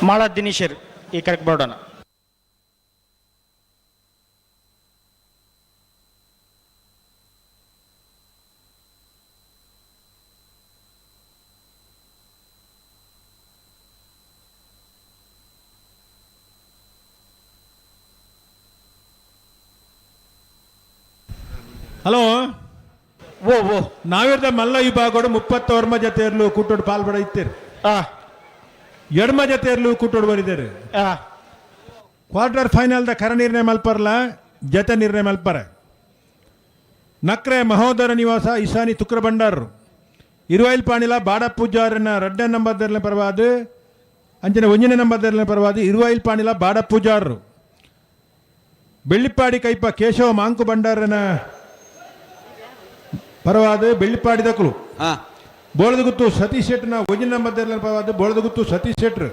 ಮಾಳ ದಿನೇಶರ್ ಈ ಕರೆಕ್ಟ್ ಬರೋಣ. ಹಲೋ. ಓ ಓ. ನಾವಿರ್ದ ಮಲ್ಲ ವಿಭಾಗಡು 30 ಜೊತೆಯರ್ಲು ಕೂಟೋಡು ಪಾಲ್ಬಡ ಇತ್ತೀರಿ. ಎಡ್ಮ ಜೊತೆಯರ್ಲು ಕೂಟೋಡು ಬರಿದ್ದಾರೆ. ಕ್ವಾರ್ಟರ್ ಫೈನಲ್ದ ಕರ ನಿರ್ಣಯ ಮಲ್ಪರ್ಲ ಜತೆ ನಿರ್ಣಯ ಮಲ್ಪರೆ. ನಕ್ರೆ ಮಹೋದರ ನಿವಾಸ ಇಸಾನಿ ತುಕ್ರ ಭಂಡಾರರು ಇರುವೈಲ್ ಪಾಣಿಲ ಬಾಡ ಪೂಜಾರನ ರಡ್ಡ ನಂಬರ್ ದರ್ಲೆ ಪರವಾದ ಅಂಚನೆ ಒಂಜನೇ ನಂಬರ್ ದರ್ಲೆ ಪರವಾದ ಇರುವೈಲ್ ಪಾಣಿಲ ಬಾಡ ಪೂಜಾರರು ಬೆಳ್ಳಿಪ್ಪಾಡಿ ಕೈಪ ಕೇಶವ ಮಾಂಕು ಭಂಡಾರನ ಪರವಾದ ಬೆಳ್ಳಿಪ್ಪಾಡಿ ದಕ್ಕಲು. ಬೋಳದಗುತ್ತು ಸತೀಶ್ ಶೆಟ್ಟನ ಒಂಜನೇ ನಂಬರ್ ದರ್ಲೆ ಪರವಾದ ಬೋಳದಗುತ್ತು ಸತೀಶ್ ಶೆಟ್ರು.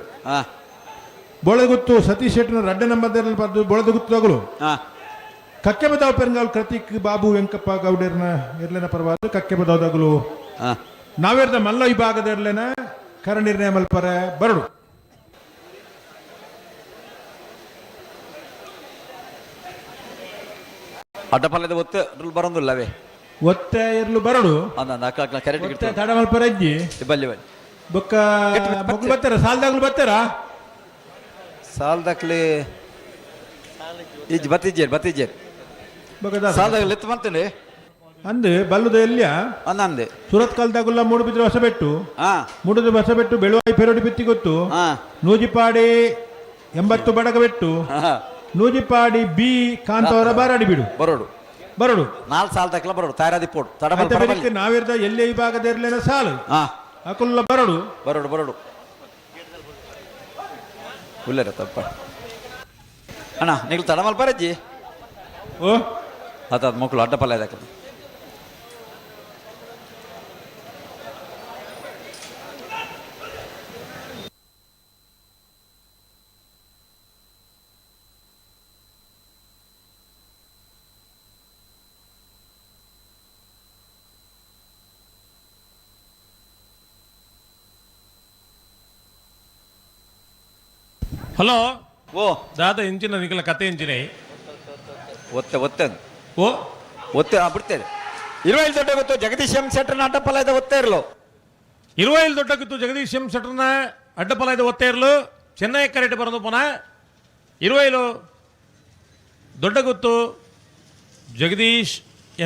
ಬೋಳದಗುತ್ತು ಸತೀಶ್ ಶೆಟ್ಟನ ರಡ್ಡ ನಂಬರ್ ದರ್ಲೆ ಪರವಾದ ಬೋಳದಗುತ್ತು ದಗಳು. ಕಕ್ಕೆಬದಾವ್ ಪೆರಂಗಾಲ್ ಕೃತಿಕ್ ಬಾಬು ವೆಂಕಪ್ಪ ಗೌಡರ್ನ ಎರ್ಲೆನ ಪರವಾದ ಕಕ್ಕೆಬದಾವ್ ದಗಳು. ನಾವೇರ್ದ ಮಲ್ಲ ವಿಭಾಗದ ಎರ್ಲೆನ ಕರ ನಿರ್ಣಯ ಮಲ್ಪರೆ ಬರಡು. ಅಡ್ಡಪಲ್ಲದ ಒತ್ತು ಬರೋದಿಲ್ಲವೇ? ಒತ್ತೆ ಎರ್ಲು ಬರಡು. ಅಂದ ಅಕ್ಕ ಕರೆಕ್ಟ್. ಒತ್ತೆ ತಡ ಮಲ್ಪರೆ ಅಜ್ಜಿ. ಬಲ್ಲಿ ಬಲ್ಲಿ. ಬೊಕ್ಕ ಮೊಗ್ಲು ಬರ್ತಾರ, ಸಾಲ್ದಾಗ್ಲು ಬರ್ತಾರಾ? ಸಾಲ್ದಕ್ಲಿ ಇಜ್ಜಿ ಬತ್ತಿಜ್ಜೇರು ಬತ್ತಿಜ್ಜೇರು. ಬೊಕ್ಕ ದಾದ? ಸಾಲ್ದಾಗ ಎತ್ತು ಮಾಡ್ತೇನೆ. ಅಂದ್ ಬಲ್ಲುದ ಎಲ್ಲಿಯ? ಅಂದಂದೆ. ಸುರತ್ ಕಲ್ದಾಗುಲ್ಲ ಮೂಡುಬಿದ್ರೆ ಹೊಸಬೆಟ್ಟು. ಮೂಡುಬಿದ್ರೆ ಹೊಸಬೆಟ್ಟು ಬೆಳುವಾಯಿ ಪೆರೋಡಿ ಬಿತ್ತಿ ಗೊತ್ತು. ನೂಜಿಪಾಡಿ 80 ಬಡಗ ಬೆಟ್ಟು. ನೂಜಿಪಾಡಿ ಬಿ ಕಾಂತವರ ಬಾರಾಡಿ ಬಿಡು. ಬರೋಡು. ಬರೋಡು. ನಾಲ್ ಸಾಲ್ ತಕ್ಕಲ ಬರೋಡು, ತಯಾರಾದಿ ಪೋಡು ತಡ. ಐತ ಬೆರಿಕ್ ನಾವಿರ್ದ ಎಲ್ಲೇ ವಿಭಾಗದ ಇರ್ಲೇನ ಸಾಲು. ಅಕುಲ್ಲ ಬರೋಡು. ಬರೋಡು ಬರೋಡು. ಉಲ್ಲೇರ ತಪ್ಪ ಅಣ್ಣ, ನೀವು ತಡ ಮಲ್ಪರಜ್ಜಿ. ಓ. ಅದ ಮಕ್ಕಳು ಅಡ್ಡ ಪಲ್ಯ ಇದಕ್ಕೆ. ಹಲೋ. ಓ. ದಾದ ಇಂಚಿನ ನಿಕಲ ಕತೆ ಇಂಚಿನ? ಒತ್ತೆ ಒತ್ತೆ. ಓ. ಒತ್ತೆ ಬಿಡ್ತೇನೆ. ಇರುವೈಲ್ ದೊಡ್ಡ ಗೊತ್ತು ಜಗದೀಶ್ ಎಂ ಸೆಟ್ರನ ಅಡ್ಡಪಲ್ಲ ಇದೆ ಒತ್ತೆ ಇರಲು. ಇರುವೈಲ್ ದೊಡ್ಡಗಿತ್ತು ಜಗದೀಶ್ ಎಂ ಸೆಟ್ರನ ಅಡ್ಡಪಲ ಇದೆ ಒತ್ತೆ ಇರಲು. ಚೆನ್ನೈ ಕರೆಟ್ ಬರೋದು ಪುನಃ ಇರುವೈಲು ದೊಡ್ಡಗುತ್ತು ಜಗದೀಶ್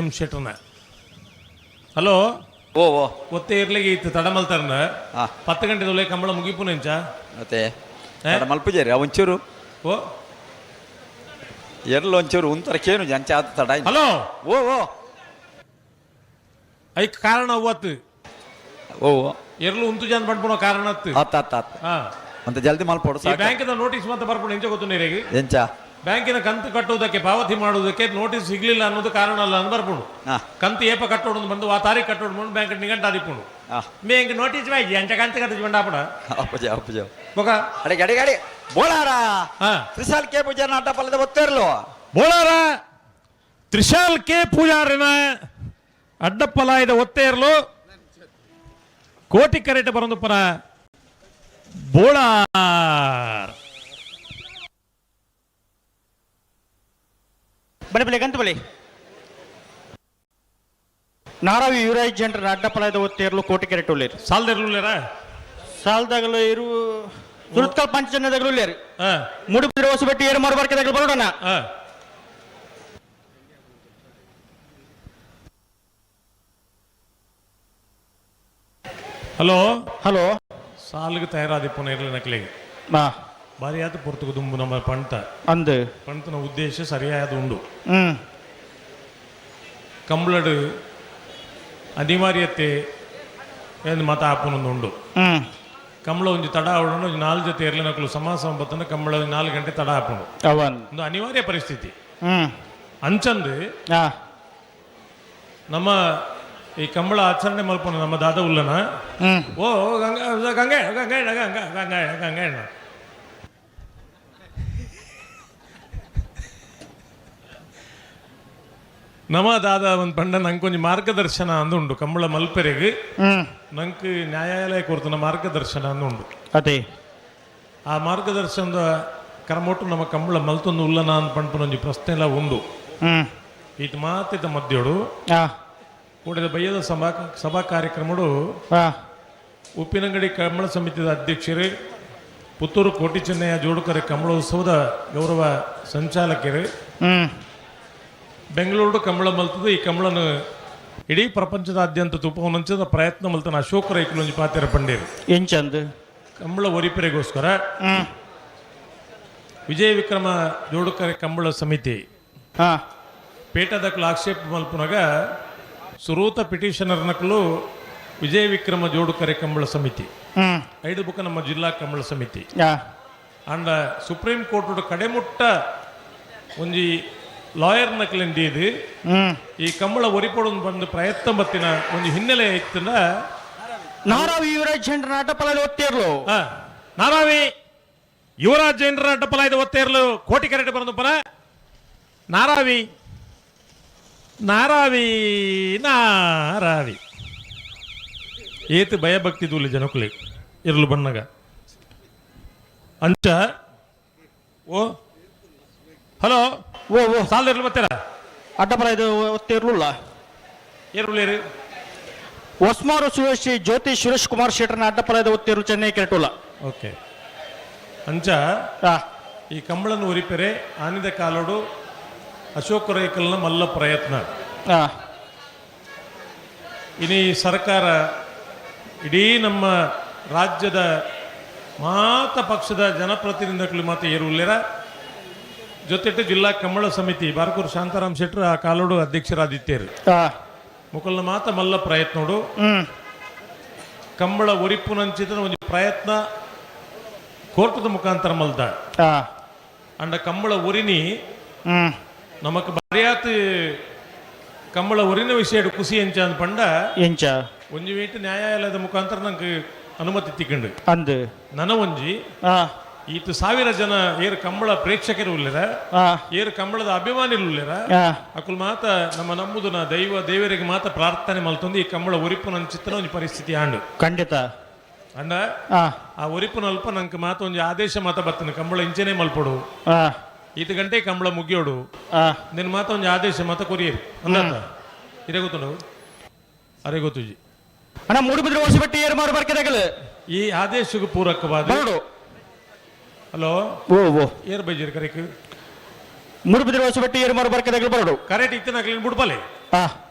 ಎಂ ಶೆಟ್ರನ. ಹಲೋ. ಓ ಓ. ಒತ್ತೆ ಇರ್ಲಿಗೆ ಇತ್ತು ತಡಮಲ್ತಾರನ. 10 ಗಂಟೆ ಕಂಬಳ ಮುಗಿಪು ನೆಂಚ. ಮತ್ತೆ ಮಲ್ಪುಜೇರಿ ಒಂಚೂರು. ಓ. ಎರ್ಲು ಒಂಚೂರು ಉಂತರ ಕೇನು ಜಂಚ ಆತ ತಡ. ಹಲೋ. ಓ ಓ. ಐಕ್ ಕಾರಣ ಅವತ್ತು. ಓ ಓ. ಎರ್ಲು ಉಂತು ಜನ ಪಂಡ್ಪುಣ ಕಾರಣ ಅತ್ತು. ಆತ ಆತ ಆತ. ಅಂತ ಜಲ್ದಿ ಮಲ್ಪೋಡು ಈ ಸಾಕು. ಬ್ಯಾಂಕಿನ ನೋಟಿಸ್ ಮತ್ತೆ ಬರ್ಪುಣ ಎಂಚ ಗೊತ್ತು ನೀರಿಗೆ? ಎಂಚ? ಬ್ಯಾಂಕಿನ ಕಂತು ಕಟ್ಟುವುದಕ್ಕೆ, ಪಾವತಿ ಮಾಡುವುದಕ್ಕೆ ನೋಟಿಸ್ ಸಿಗ್ಲಿಲ್ಲ ಅನ್ನೋದು ಕಾರಣ ಅಲ್ಲ ಅಂತ ಬರ್ಪುಣು. ಕಂತು ಏಪ ಕಟ್ಟೋಡು ಬಂದು ಆ ತಾರೀಕು ಕಟ್ಟೋಡು ಬಂದು ಬ್ಯಾಂಕ್ ನಿಗಂಟ ಆದಿಪ್ಪುಣು. ಬ್ಯಾಂಕ್ ನೋಟಿಸ್ ಬಾಯ್ಜಿ ಅಂಚ ಕಂತು ಕಟ್ಟಿಸಿ ಬಂಡಾಪುಣ. ಅಪ್ಪಜ ಅಪ್ಪಜ. ಬೊಕ. ಅಡಿಗೆ ಅಡಿಗೆ ಅಡಿಗೆ ಬೋಳಾರ. ತ್ರಿಶಾಲ್ ಕೆ ಪೂಜಾರ ಅಡ್ಡಪಲ್ಲದ ಒತ್ತೇರ್ಲು. ಬೋಳಾರ ತ್ರಿಶಾಲ್ ಕೆ ಪೂಜಾರಿನ ಅಡ್ಡಪ್ಪಲಾಯದ ಒತ್ತೇರ್ಲು. ಕೋಟಿ ಕರೆಟ ಬರಂದು ಪರ ಬೋಳಾರ್. ಬಳಿ ಬಳಿ ಗಂತು ಬಳಿ. ನಾರಾವಿ ಯುವರಾಜ್ ಜನರ ಅಡ್ಡಪಲಾಯದ ಒತ್ತೇರ್ಲು ಕೋಟಿ ಕೆರೆಟ್ ಉಳ್ಳೇರು. ಸಾಲ್ದಿರ್ಲುಲ್ಲೇರ? ಸಾಲ್ದಾಗಲು ಇರು ಸುರತ್ಕಲ್ ಪಂಚಜನದಾಗಲು ಉಳ್ಳೇರು. ಮೂಡುಬಿದ್ರೆ ಹೊಸಬೆಟ್ಟಿ ಏರು ಮಾರು ಬರೋಣ. ಹಲೋ. ಹಲೋ. ಸಾಲಿಗೆ ತಯಾರಾದಿಪ್ಪನ ಇರಲಿ ನಕಲಿಗೆ. ಬಾರಿ ಆತ ಪೊರ್ತುಗು ದುಂಬು ನಮ್ಮ ಪಂಟ. ಅಂದು. ಪಂತನ ಉದ್ದೇಶ ಸರಿಯಾದ ಉಂಡು. ಕಂಬ್ಳಡು ಅನಿವಾರ್ಯತೆ ಎಂದು ಮತ ಆಪುನೊಂದು ಉಂಡು. ಕಂಬಳ ಒಂಜಿ ತಡ ಆವಡಣ, ಒಂಜಿ ನಾಲ್ ಜೊತೆ ಇರ್ಲಿ ನಕಲು ಸಮಾಸ ಸಂಬತ್ತನ ಕಂಬಳ ಒಂಜಿ 4 ಗಂಟೆ ತಡ ಆಪುಂಡು. ಅವನ್. ಒಂದು ಅನಿವಾರ್ಯ ಪರಿಸ್ಥಿತಿ. ಅಂಚಂದು ನಮ್ಮ ಈ ಕಂಬಳ ಆಚರಣೆ ಮಲ್ಪನ ನಮ್ಮ ದಾದ ಉಲ್ಲನ. ಓ ಗಂಗಾ ಗಂಗೆ ಗಂಗಾ ಗಂಗಾ ಗಂಗಾ ಗಂಗಾ. ನಮ್ಮ ದಾದ ಒಂದು ಪಂಡ ನಂಕೊಂಜಿ ಮಾರ್ಗದರ್ಶನ ಅಂದುಂಡು ಕಂಬಳ ಮಲ್ಪೆರೆಗ್. ನಂಕ್ ನ್ಯಾಯಾಲಯ ಕೊರ್ತನ ಮಾರ್ಗದರ್ಶನ ಅಂದುಂಡು. ಅದೇ. ಆ ಮಾರ್ಗದರ್ಶನದ ಕರಮೊಟ್ಟು ನಮ್ಮ ಕಂಬಳ ಮಲ್ತೊಂದು ಉಲ್ಲನ ಅಂದ್ ಪಂಡ್ಪುನೊಂಜಿ ಪ್ರಶ್ನೆ ಎಲ್ಲ ಉಂಡು. ಈತ ಮಾತಿದ ಮಧ್ಯೋಡು ಕೂಡಿದ ಬಯ್ಯದ ಸಭಾ ಸಭಾ ಕಾರ್ಯಕ್ರಮಡು ಉಪ್ಪಿನಂಗಡಿ ಕಂಬಳ ಸಮಿತಿಯ ಅಧ್ಯಕ್ಷರು, ಪುತ್ತೂರು ಕೋಟಿ ಚೆನ್ನಯ್ಯ ಜೋಡುಕರೆ ಕಂಬಳೋತ್ಸವದ ಗೌರವ ಸಂಚಾಲಕರು, ಬೆಂಗಳೂರು ಕಂಬಳ ಮಲ್ತದ ಈ ಕಂಬಳನು ಇಡೀ ಪ್ರಪಂಚದಾದ್ಯಂತ ತುಪ್ಪವನಂಚದ ಪ್ರಯತ್ನ ಮಲ್ತನ ಅಶೋಕ ರೈಕುಲೊಂಜಿ ಪಾತೆರ ಪಂಡೇರು. ಎಂಚಂದು? ಕಂಬಳ ಒರಿಪೆರೆಗೋಸ್ಕರ ವಿಜಯ ವಿಕ್ರಮ ಜೋಡುಕರೆ ಕಂಬಳ ಸಮಿತಿ ಪೇಟದಕ್ಲು ಆಕ್ಷೇಪ ಮಲ್ಪುನಗ ಸುರೂತ ಪಿಟಿಷನರ್ ನಕಲು ವಿಜಯ ವಿಕ್ರಮ ಜೋಡುಕರೆ ಕಂಬಳ ಸಮಿತಿ, ಐದು ಬುಕ್ಕ ನಮ್ಮ ಜಿಲ್ಲಾ ಕಂಬಳ ಸಮಿತಿ ಅಂಡ ಸುಪ್ರೀಂ ಕೋರ್ಟ್ ಕಡೆಮುಟ್ಟ ಒಂಜಿ ಲಾಯರ್ ನಕಲಿಂದೀದು ಈ ಕಂಬಳ ಒರಿಪೊಡೊಂದು ಬಂದು ಪ್ರಯತ್ನ ಬತ್ತಿನ ಒಂಜಿ ಹಿನ್ನೆಲೆ ಇತ್ತಂದ. ನಾರಾವಿ ಯುವರಾಜ್ ಜನರ ಅಡ್ಡಪಲಾಯದ ಒತ್ತೇರ್ಲು. ನಾರಾವಿ ಯುವರಾಜ್ ಜೈನರ ಅಡ್ಡಪಲಾಯದ ಒತ್ತೇರ್ಲು. ಕೋಟಿ ಕರೆಟ್ ಬರಂದು ಪರ ನಾರಾವಿ ನಾರಾವಿ ನಾರಾವಿ. ಏತ್ ಭಯಭಕ್ತಿ ದೂಲಿ ಜನಕುಲಿ ಇರ್ಲು ಬಣ್ಣಗ ಅಂಚ. ಓ ಹಲೋ. ಓ ಓ. ಸಾಲದಿರ್ಲು ಬರ್ತೀರಾ? ಅಡ್ಡಪಲಾಯದ ಒತ್ತೇರ್ಲುಲ್ಲ. ಏರುಲೇರು. ಹೊಸ್ಮಾರು ಸುರೇಶ್ ಜ್ಯೋತಿ ಸುರೇಶ್ ಕುಮಾರ್ ಶೆಟ್ಟರ್ನ ಅಡ್ಡಪಲಾಯದ ಒತ್ತೇರು ಚೆನ್ನೈ ಕೆರೆಟುಲ್ಲ. ಓಕೆ. ಅಂಚ ಈ ಕಂಬಳನ್ನು ಒರಿಪೆರೆ ಆನಿದ ಕಾಲೋಡು ಅಶೋಕ ರೈಕಲ್ನ ಮಲ್ಲ ಪ್ರಯತ್ನ. ಇನಿ ಸರ್ಕಾರ ಇಡೀ ನಮ್ಮ ರಾಜ್ಯದ ಮಾತ ಪಕ್ಷದ ಜನಪ್ರತಿನಿಧಿಗಳು ಮಾತ ಏರುಲ್ಲೇರ. ಜೊತೆಟ್ ಜಿಲ್ಲಾ ಕಂಬಳ ಸಮಿತಿ ಬಾರ್ಕೂರು ಶಾಂತಾರಾಮ್ ಶೆಟ್ಟರು ಆ ಕಾಲೋಡು ಅಧ್ಯಕ್ಷರಾದಿತ್ತೇರು. ಮುಕಲ್ನ ಮಾತ ಮಲ್ಲ ಪ್ರಯತ್ನೋಡು ಕಂಬಳ ಒರಿಪುನಂಚಿತ ಒಂಜಿ ಪ್ರಯತ್ನ ಕೋರ್ಟದ ಮುಖಾಂತರ ಮಲ್ದ. ಅಂಡ ಕಂಬಳ ಒರಿನಿ ನಮಕ್ ಬರಿಯಾತ್ ಕಂಬಳ ಒರಿನ ವಿಷಯ ಖುಷಿ ಎಂಚ ಅಂದ್ ಪಂಡ ಎಂಚ? ಒಂಜಿ ವೀಟ್ ನ್ಯಾಯಾಲಯದ ಮುಖಾಂತರ ನಂಗೆ ಅನುಮತಿ ತಿಕ್ಕಂಡು. ಅಂದು. ನನ ಒಂಜಿ ಈತ ಸಾವಿರ ಜನ ಏರ್ ಕಂಬಳ ಪ್ರೇಕ್ಷಕರು ಉಲ್ಲೆರ, ಏರ್ ಕಂಬಳದ ಅಭಿಮಾನಿಲು ಉಲ್ಲೆರ, ಅಕುಲ್ ಮಾತ ನಮ್ಮ ನಂಬುದುನ ದೈವ ದೇವರಿಗೆ ಮಾತ ಪ್ರಾರ್ಥನೆ ಮಲ್ತೊಂದು ಈ ಕಂಬಳ ಒರಿಪುನಂಚಿತ್ತನ ಒಂಜಿ ಪರಿಸ್ಥಿತಿ ಆಂಡು. ಖಂಡಿತ. ಅಂಡ ಆ ಒರಿಪುನಲ್ಪ ನಂಗೆ ಮಾತ ಒಂಜಿ ಆದೇಶ ಮಾತ ಬತ್ತನ, ಕಂಬಳ ಇಂಚೆನೆ ಮಲ್ಪೊಡು, ಈತ ಗಂಟೆ ಕಂಬಳ ಮುಗಿಯೋಡು, ನಿನ್ನ ಮಾತ ಒಂಜಿ ಆದೇಶ ಮಾತ ಕೊರಿಯರು ಅಂದಾತ ಇದೇ ಗೊತ್ತುಂಡು ಅರೆ ಗೊತ್ತುಜಿ. ಅಣ್ಣ, ಮೂಡುಬಿದ್ರೆ ಹೊಸಬೆಟ್ಟಿ ಏರು ಮಾರು ಬರ್ಕೆದಾಗಲು ಈ ಆದೇಶಕ್ಕೆ ಪೂರಕವಾದ ಬರಡು. ಹಲೋ. ಓ ಓ. ಏರ್ ಬೈಜಿರ್ ಕರೆಕ್? ಮೂಡುಬಿದ್ರೆ ಹೊಸಬೆಟ್ಟಿ ಏರು ಮಾರು ಬರ್ಕೆದಾಗಲು ಬರಡು. ಕರೆಕ್ಟ್ ಇತ್ತಿನ ಕ್ಲೀನ್ ಬುಡ್ಪಲೆ.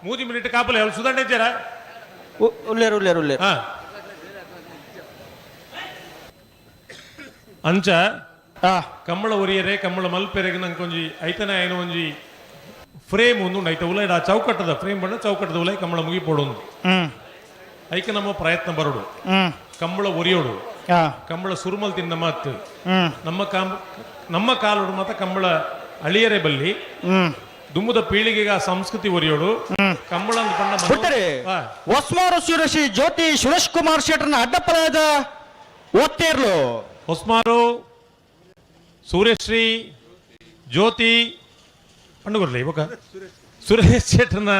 ಮೂಜಿ ಮಿನಿಟ್ ಕಾಪಲೆ ಅವ್ಳು ಸುಧಾರಣೆ ಇದ್ದೀರಾ? ಉಲ್ಲೇರು ಉಲ್ಲೇರು ಉಲ್ಲೇರು. ಹಾ, ಅಂಚ ಕಂಬಳ ಒರಿಯರೆ ಕಂಬಳ ಮಲ್ಪೆರೆಗೆ ನಂಗೆ ಒಂಜಿ ಐತನ ಐನ ಒಂಜಿ ಫ್ರೇಮ್ ಒಂದು ಉಂಡು. ಐತ ಉಲೈಡ್ ಆ ಚೌಕಟ್ಟದ ಫ್ರೇಮ್ ಬಣ್ಣ ಚೌಕಟ್ಟದ ಉಲೈ ಕಂಬಳ ಮುಗಿಪೋಡು ಒಂದು. ಐಕ ನಮ್ಮ ಪ್ರಯತ್ನ ಬರೋಡು, ಕಂಬಳ ಒರಿಯೋಡು, ಕಂಬಳ ಸುರುಮಲ್ ತಿನ್ನ ಮಾತು ನಮ್ಮ ಕಾಮ್ ನಮ್ಮ ಕಾಲೋಡು ಮಾತ ಕಂಬಳ ಅಳಿಯರೆ ಬಲ್ಲಿ, ದುಮ್ಮದ ಪೀಳಿಗೆಗೆ ಆ ಸಂಸ್ಕೃತಿ ಒರಿಯೋಡು ಕಂಬಳ ಅಂದ್ ಪಂಡ ಬಿಡ್ತಾರೆ. ಹೊಸ್ಮಾರು ಸುರೇಶ್ ಜ್ಯೋತಿ ಸುರೇಶ್ ಕುಮಾರ್ ಶೆಟ್ಟರ್ನ ಅಡ್ಡಪ್ಪಲಾದ ಒತ್ತೇರ್ಲು. ಹೊಸ್ಮಾರು ಸೂರ್ಯಶ್ರೀ ಜ್ಯೋತಿ ಪಂಡುಗುರ್ಲಿ ಇವಾಗ ಸುರೇಶ್ ಶೆಟ್ಟರ್ನ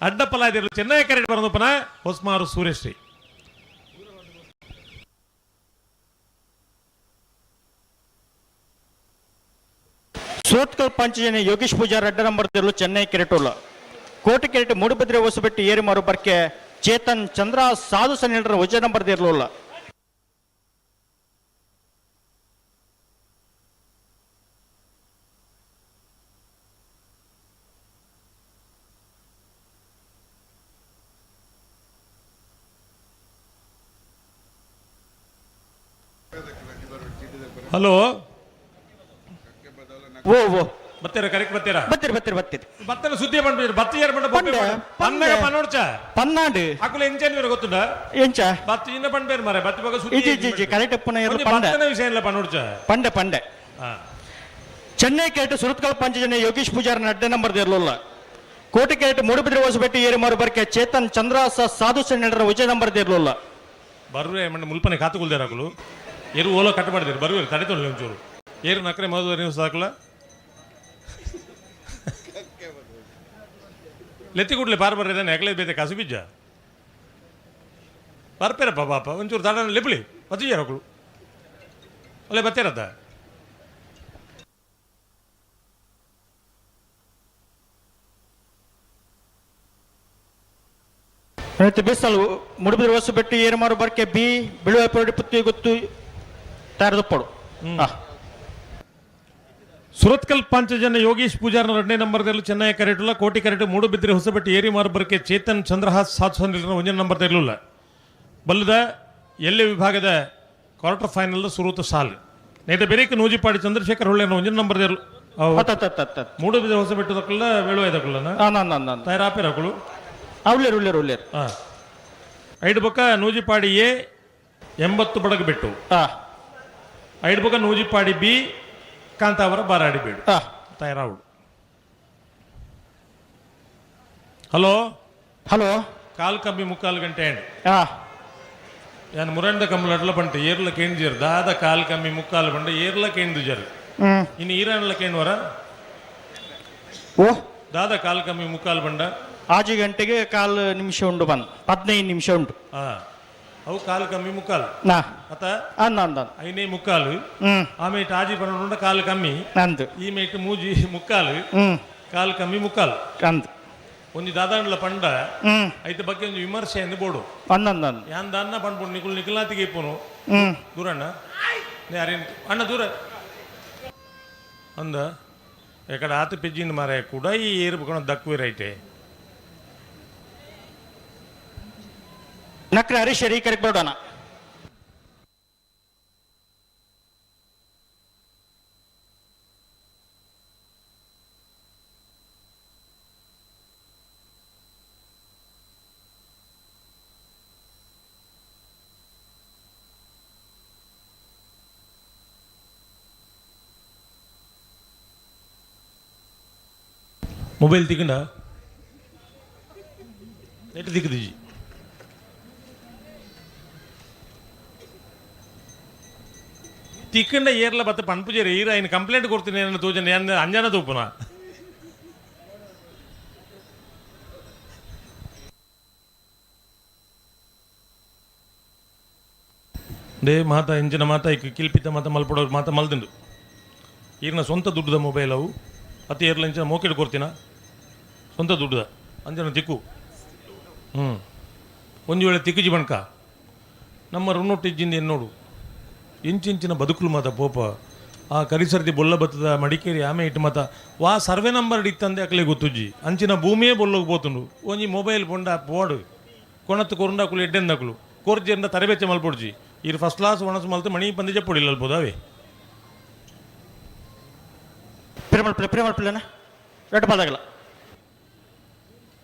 ಅಡ್ಡಪ್ಪಲಾದಿರಲು ಚೆನ್ನೈ ಕರೆಕ್ಟ್ ಬರೋದಪ್ಪನ ಹೊಸ್ಮಾರು ಸೂರ್ಯಶ್ರೀ. ಸೂರತ್ಕಲ್ ಪಂಚಜನಿ ಯೋಗೇಶ್ ಪೂಜಾರ್ ಅಡ್ಡ ನಂಬರ್ ತಿರುಳು ಚೆನ್ನೈ ಕೆರೆಟೋಲ. ಕೋಟೆ ಕೆರೆಟ್ ಮೂಡುಬಿದ್ರೆ ಹೊಸಬೆಟ್ಟಿ ಏರಿಮಾರು ಬರ್ಕೆ ಚೇತನ್ ಚಂದ್ರ ಸಾಧು ಸನ್ನಿಲ್ರ ವಜ ನಂಬರ್ ಇರಲಿಲ್ಲ. ಹಲೋ. ಓ ಓ. ಬತ್ತೀರ ಕರೆಕ್ಟ್ ಬತ್ತೀರಾ? ಬತ್ತೀರಿ ಬತ್ತೀರಿ ಬತ್ತೀರಿ. ಬತ್ತನ ಸುದ್ದಿ ಪಂಡ ಬತ್ತಿ ಯಾರು ಪಂಡ? ಪಂಡೆ, ಪನ್ನಗ ಪಂಡೆ. ಪನ್ನೋಡ್ಚ. ಪನ್ನಾಂಡು. ಅಕುಲು ಎಂಚೇನು ಗೊತ್ತುಂಡ? ಎಂಚ? ಬತ್ತಿ ಇನ್ನ ಪಂಡ್ಬೇರು ಮಾರೆ ಬತ್ತಿ ಬಗ್ಗೆ ಸುದ್ದಿ. ಇಜ್ಜಿ ಇಜ್ಜಿ ಇಜ್ಜಿ, ಕರೆಕ್ಟ್ ಪುನಃ ಇರ್ಲು ಪಂಡೆ. ಬತ್ತನ ವಿಷಯ ಇಲ್ಲ ಪನ್ನೋಡ್ಚ. ಪಂಡೆ ಪಂಡೆ. ಚೆನ್ನೈ ಕೆರೆಟ್ ಸುರತ್ಕಲ್ ಪಂಚಜನಿ ಯೋಗೇಶ್ ಪೂಜಾರ್ ಅಡ್ಡ ನಂಬರ್ ಇರಲಿಲ್ಲ. ಕೋಟೆ ಕೆರೆಟ್ ಮೂಡುಬಿದ್ರೆ ಹೊಸಬೆಟ್ಟಿ ಏರಿಮಾರು ಬರ್ಕೆ ಚೇತನ್ ಚಂದ್ರ ಸಾಧು ಸನ್ನಿಲ್ರ ವಜ ನಂಬರ್ ಇರಲಿಲ್ಲ. ಬರುವೆ ಮಂಡ ಮುಲ್ಪನೆ ಕಾತುಕೊಲ್ದೇರ ಅಕುಲು ಏರು ಓಲೋ ಕಟ್ ಮಾಡಿದ್ರು ಬರುವೆ ತಡೆ ತೊಳ್ಳಿ ಒಂಚೂರು ಏರು ನಕ್ರೆ ಮೊದಲು ನೀವು ಸಾಕಲ ಲೆತ್ತಿ ಕೂಡ್ಲೆ ಪಾರ್ ಬರ್ರೆ ಎಕಲೆ ಬೇತೆ ಕಸು ಬಿಜ್ಜ ಬರ್ಪೇರಪ್ಪ ಪಾಪ ಒಂಚೂರು ತಡ ಲೆಬ್ಲಿ ಬತ್ತಿಜಾರ ಅಕುಲು ಅಲ್ಲೇ ಬತ್ತೇರತ್ತ. ಮತ್ತೆ ಬಿಸಲು ಮುಡುಬಿದ್ರೆ ಹೊಸಬೆಟ್ಟಿ ಏರುಮಾರು ಬರ್ಕೆ ಬಿ ಬಿಳುವ ಪೊರಡಿ ಪುತ್ತಿ ಗೊತ್ತು ತಯಾರದಪ್ಪಡು. ಸುರತ್ಕಲ್ ಪಾಂಚಜನ ಯೋಗೀಶ್ ಪೂಜಾರ್ನ ಎರಡನೇ ನಂಬರ್ದಲ್ಲಿ ಚೆನ್ನೈ ಕರೆಟುಲ್ಲ. ಕೋಟಿ ಕರೆಟು ಮೂಡುಬಿದ್ರೆ ಹೊಸಬೆಟ್ಟಿ ಏರಿ ಮಾರ್ಬರ್ಕೆ ಚೇತನ್ ಚಂದ್ರಹಾಸ್ ಸಾತ್ ಒಂದನೇ ನಂಬರ್ ಇರಲಿಲ್ಲ. ಬಲ್ಲದ ಎಲ್ಲೆ ವಿಭಾಗದ ಕ್ವಾರ್ಟರ್ ಫೈನಲ್ ಸುರೂತ ಸಾಲ್ ನೇತ ಬೆರೇಕ್ ನೂಜಿಪಾಡಿ ಚಂದ್ರಶೇಖರ್ ಹೊಳ್ಳೆ ಒಂದನೇ ನಂಬರ್ ಮೂಡುಬಿದ್ರೆ ಹೊಸಬೆಟ್ಟು ದಕ್ಕಲ್ಲ ವೇಳುವ ದಕ್ಕಲ್ಲ ತಯಾರಾಪೇರಕುಳು. ಉಳ್ಳೇರು ಉಳ್ಳೇರು ಉಳ್ಳೇರು. ಹಾಂ, ಐದು ಬೊಕ್ಕ ನೂಜಿಪಾಡಿ ಎ 80 ಬಡಗ ಬಿಟ್ಟು, ಐದು ಬೊಕ್ಕ ನೂಜಿಪಾಡಿ B Kantavara Baradi ಬೇಡು ತಯಾರಾవుడు. Hello. Hello. ಕಾಲು ಕಮ್ಮಿ ಮುಕ್ಕಾಲು ಗಂಟೆ ಅಂಡ್ ಯಾನ್ ಮುರಂಡ ಕಮ್ಮಲಟ್ಲ ಬಂಟು ಏರ್ಲ ಕೇಂಜರ್ ದಾದ ಕಾಲು ಕಮ್ಮಿ ಮುಕ್ಕಾಲು ಬಂಡ ಏರ್ಲ ಕೇಂದುಜರ್ ಇನ್ನು ಈರಾನ್ಲ ಕೇಂದ್ವರ. ಓ. ದಾದ ಕಾಲು ಕಮ್ಮಿ ಮುಕ್ಕಾಲು ಬಂಡ? ಆಜು ಗಂಟೆಗೆ ಕಾಲು ನಿಮಿಷ ಉಂಟು ಬಂದು 15 ನಿಮಿಷ ಉಂಟು. ಅವು ಕಾಲು ಕಮ್ಮಿ ಮುಕ್ಕಾಲು. ನಾ. ಅತ್ತ? ಅಂದ ಅಂದ. ಐನೇ ಮುಕ್ಕಾಲು. ಆ ಮೇಟ್ ಆಜಿ ಪನ್ನೊಂಡ ಕಾಲು ಕಮ್ಮಿ. ಅಂದು. ಈ ಮೇಟ್ ಮೂಜಿ ಮುಕ್ಕಾಲು. ಕಾಲು ಕಮ್ಮಿ ಮುಕ್ಕಾಲು. ಅಂದು. ಒಂಜಿ ದಾದಾಂಡ್ಲ ಪಂಡ ಐತ ಬಗ್ಗೆ ಒಂಜಿ ವಿಮರ್ಶೆ ಎಂದು ಬೋಡು. ಅಂದ ಅಂದ. ಯಾನ್ ದಾನ್ನ ಪಂಡ್ಪುಂಡು ನಿಕುಲು ನಿಕುಲಾತಿಗೆ ಇಪ್ಪುನು. ದೂರಣ್ಣ ಯಾರೇನು ಅಣ್ಣ ದೂರ ಅಂದ ಎಕಡ ಆತ ಪೆಜ್ಜಿಂದ ಮಾರಾಯ ಕೂಡ ಈ ಏರು ಬಕೊಂಡು ದಕ್ಕುವಿರೈತೆ. ನಕ್ರೆ ಹರೀಶ್ ಈ ಕರೆಕ್ಟ್ ಬಿಡೋಣ. ಮೊಬೈಲ್ ತಿಕ್ಕಂಡ ನೆಟ್ ತಿಕ್ಕದಿಜಿ. ತಿಕ್ಕಂಡ ಏರ್ಲ ಬತ್ತ ಪನ್ಪುಜೇರಿ ಈರ ఆయన ಕಂಪ್ಲೇಂಟ್ ಕೊಡ್ತೀನಿ ನನ್ನ ತೋಜನೆ ಅಂಜನ ತೂಪುನ. They ಮಾತ ಇಂಚಿನ ಮಾತ ಇಕ್ ಕಿಲ್ಪಿತ ಮಾತ ಮಲ್ಪಡೋರು ಮಾತ ಮಲ್ದಿಂಡು. ಈರ್ನ ಸ್ವಂತ ದುಡ್ಡುದ ಮೊಬೈಲ್ ಅವು ಅತಿ ಏರ್ಲ ಇಂಚಿನ ಮೋಕೆಡ್ ಕೊಡ್ತೀನ ಸ್ವಂತ ದುಡ್ಡುದ ಅಂಜನ ತಿಕ್ಕು. ಒಂಜಿ ವೇಳೆ ತಿಕ್ಕುಜಿ ಬಣ್ಕ ನಮ್ಮ ರುಣ್ಣೊಟ್ಟು ಇಜ್ಜಿಂದ ಎನ್ನೋಡು ಇಂಚಿಂಚಿನ ಬದುಕುಲು ಮಾತ ಪೋಪ ಆ ಕರಿಸರ್ದಿ ಬೊಲ್ಲ ಬತ್ತದ ಮಡಿಕೇರಿ ಆಮೆ ಇಟ್ಟು ಮಾತ ವಾ ಸರ್ವೆ ನಂಬರ್ ಇತ್ತಂದೆ ಅಕ್ಲೆ ಗೊತ್ತುಜ್ಜಿ ಅಂಚಿನ ಭೂಮಿಯೇ ಬೊಲ್ಲೋಗಿ ಪೋತುಂಡು. ಒಂಜಿ ಮೊಬೈಲ್ ಪೊಂಡ ಪೋಡು ಕೊಣತ್ತು ಕೊರುಂಡಾಕುಲು ಎಡ್ಡೆಂದಕುಲು ಕೊರ್ಜೆಂಡ ತರಬೆಚ್ಚ ಮಲ್ಪೊಡ್ಜಿ ಇರು ಫಸ್ಟ್ ಕ್ಲಾಸ್ ಒಣಸು ಮಲ್ತು ಮಣಿ ಪಂದೆ ಜಪ್ಪೊಡಿಲ್ಲ ಅಲ್ಪೋದಾವೆ. ಪ್ರೇಮಲ್ ಪ್ರೇಮಲ್ ಪಿಲ್ಲನ ರಡ್ಡು ಪಾದಾಗಲ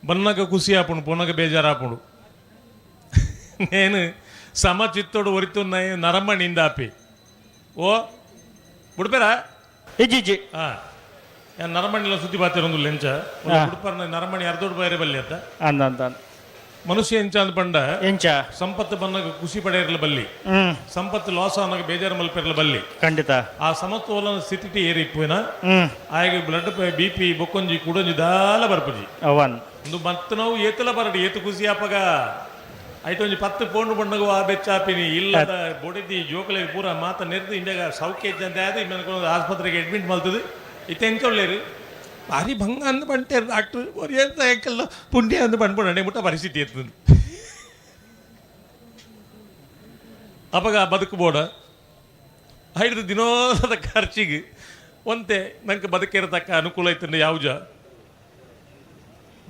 ಬನ್ನಾಗ ಖುಷಿ ಆಪುಂಡು ಪೊನ್ನಗ ಬೇಜಾರಾಪುಂಡು. నేను సమచిత్తోడు ఒరితున్నాయి నరమ్మ నిందాపి ಓ ಬುಡ್ಪೇರಾ ಇಜ್ಜಿ ಇಜ್ಜಿ. ನರಮಣಿಲ ಸುದ್ದಿ ಬಾತಿರೊಂದು ಲೆಂಚ ಬುಡ್ಪರ್ನ ನರಮಣಿ ಅರ್ಧೋಡ್ ಬೈರೆ ಬಲ್ಲಿ ಅಂತ ಅಂದ ಅಂದ ಮನುಷ್ಯ ಎಂಚ ಅಂದ್ ಪಂಡ ಎಂಚ ಸಂಪತ್ತು ಬನ್ನಾಗ ಖುಷಿ ಪಡೆಯಿರಲ ಬಲ್ಲಿ, ಸಂಪತ್ತು ಲಾಸ್ ಆನಾಗ ಬೇಜಾರು ಮಲ್ಪಿರಲ ಬಲ್ಲಿ. ಖಂಡಿತ. ಆ ಸಮತೋಲನ ಸ್ಥಿತಿ ಏರಿಪ್ಪುನ ಆಯಗ ಬ್ಲಡ್ ಬಿ ಪಿ ಬೊಕ್ಕೊಂಜಿ ಕುಡೊಂಜಿ ದಾಲ ಬರ್ಪುಜಿ. ಅವನ್ ಒಂದು ಮತ್ತು ನಾವು ಏತಲ ಬರಡಿ ಏತು ಖುಷಿ ಆಪಗ ಐತೊಂಜಿ 10 ಪೋಂಡು ಬಣ್ಣಗು ಆ ಬೆಚ್ಚಾಪಿನಿ ಇಲ್ಲದ ಬೊಡಿದಿ ಜೋಕಲೆ ಪೂರ ಮಾತ ನೆರೆದು ಇಂಡಿಯಾಗ ಸೌಖ್ಯ ಇದ್ದಂತೆ ಆದ ಇಮ್ಮೆ ಆಸ್ಪತ್ರೆಗೆ ಅಡ್ಮಿಟ್ ಮಲ್ತದು ಇತ್ತೆ ಎಂಚೊಳ್ಳೇರು ಭಾರಿ ಭಂಗ ಅಂದ್ ಬಂಟೇರು ಡಾಕ್ಟ್ರು ಒರಿಯಂತ ಎಂಕಲ್ಲ ಪುಣ್ಯ ಅಂದ್ ಬಂದ್ಬಿಡಣೆ ಮುಟ್ಟ ಪರಿಸ್ಥಿತಿ ಎತ್ತದು. ಅಪಗ ಬದುಕು ಬೋಡ ಐದು ದಿನೋದ ಖರ್ಚಿಗೆ ಒಂತೆ ನಂಗೆ ಬದುಕಿರತಕ್ಕ ಅನುಕೂಲ ಐತಂದ್ರೆ ಯಾವುಜ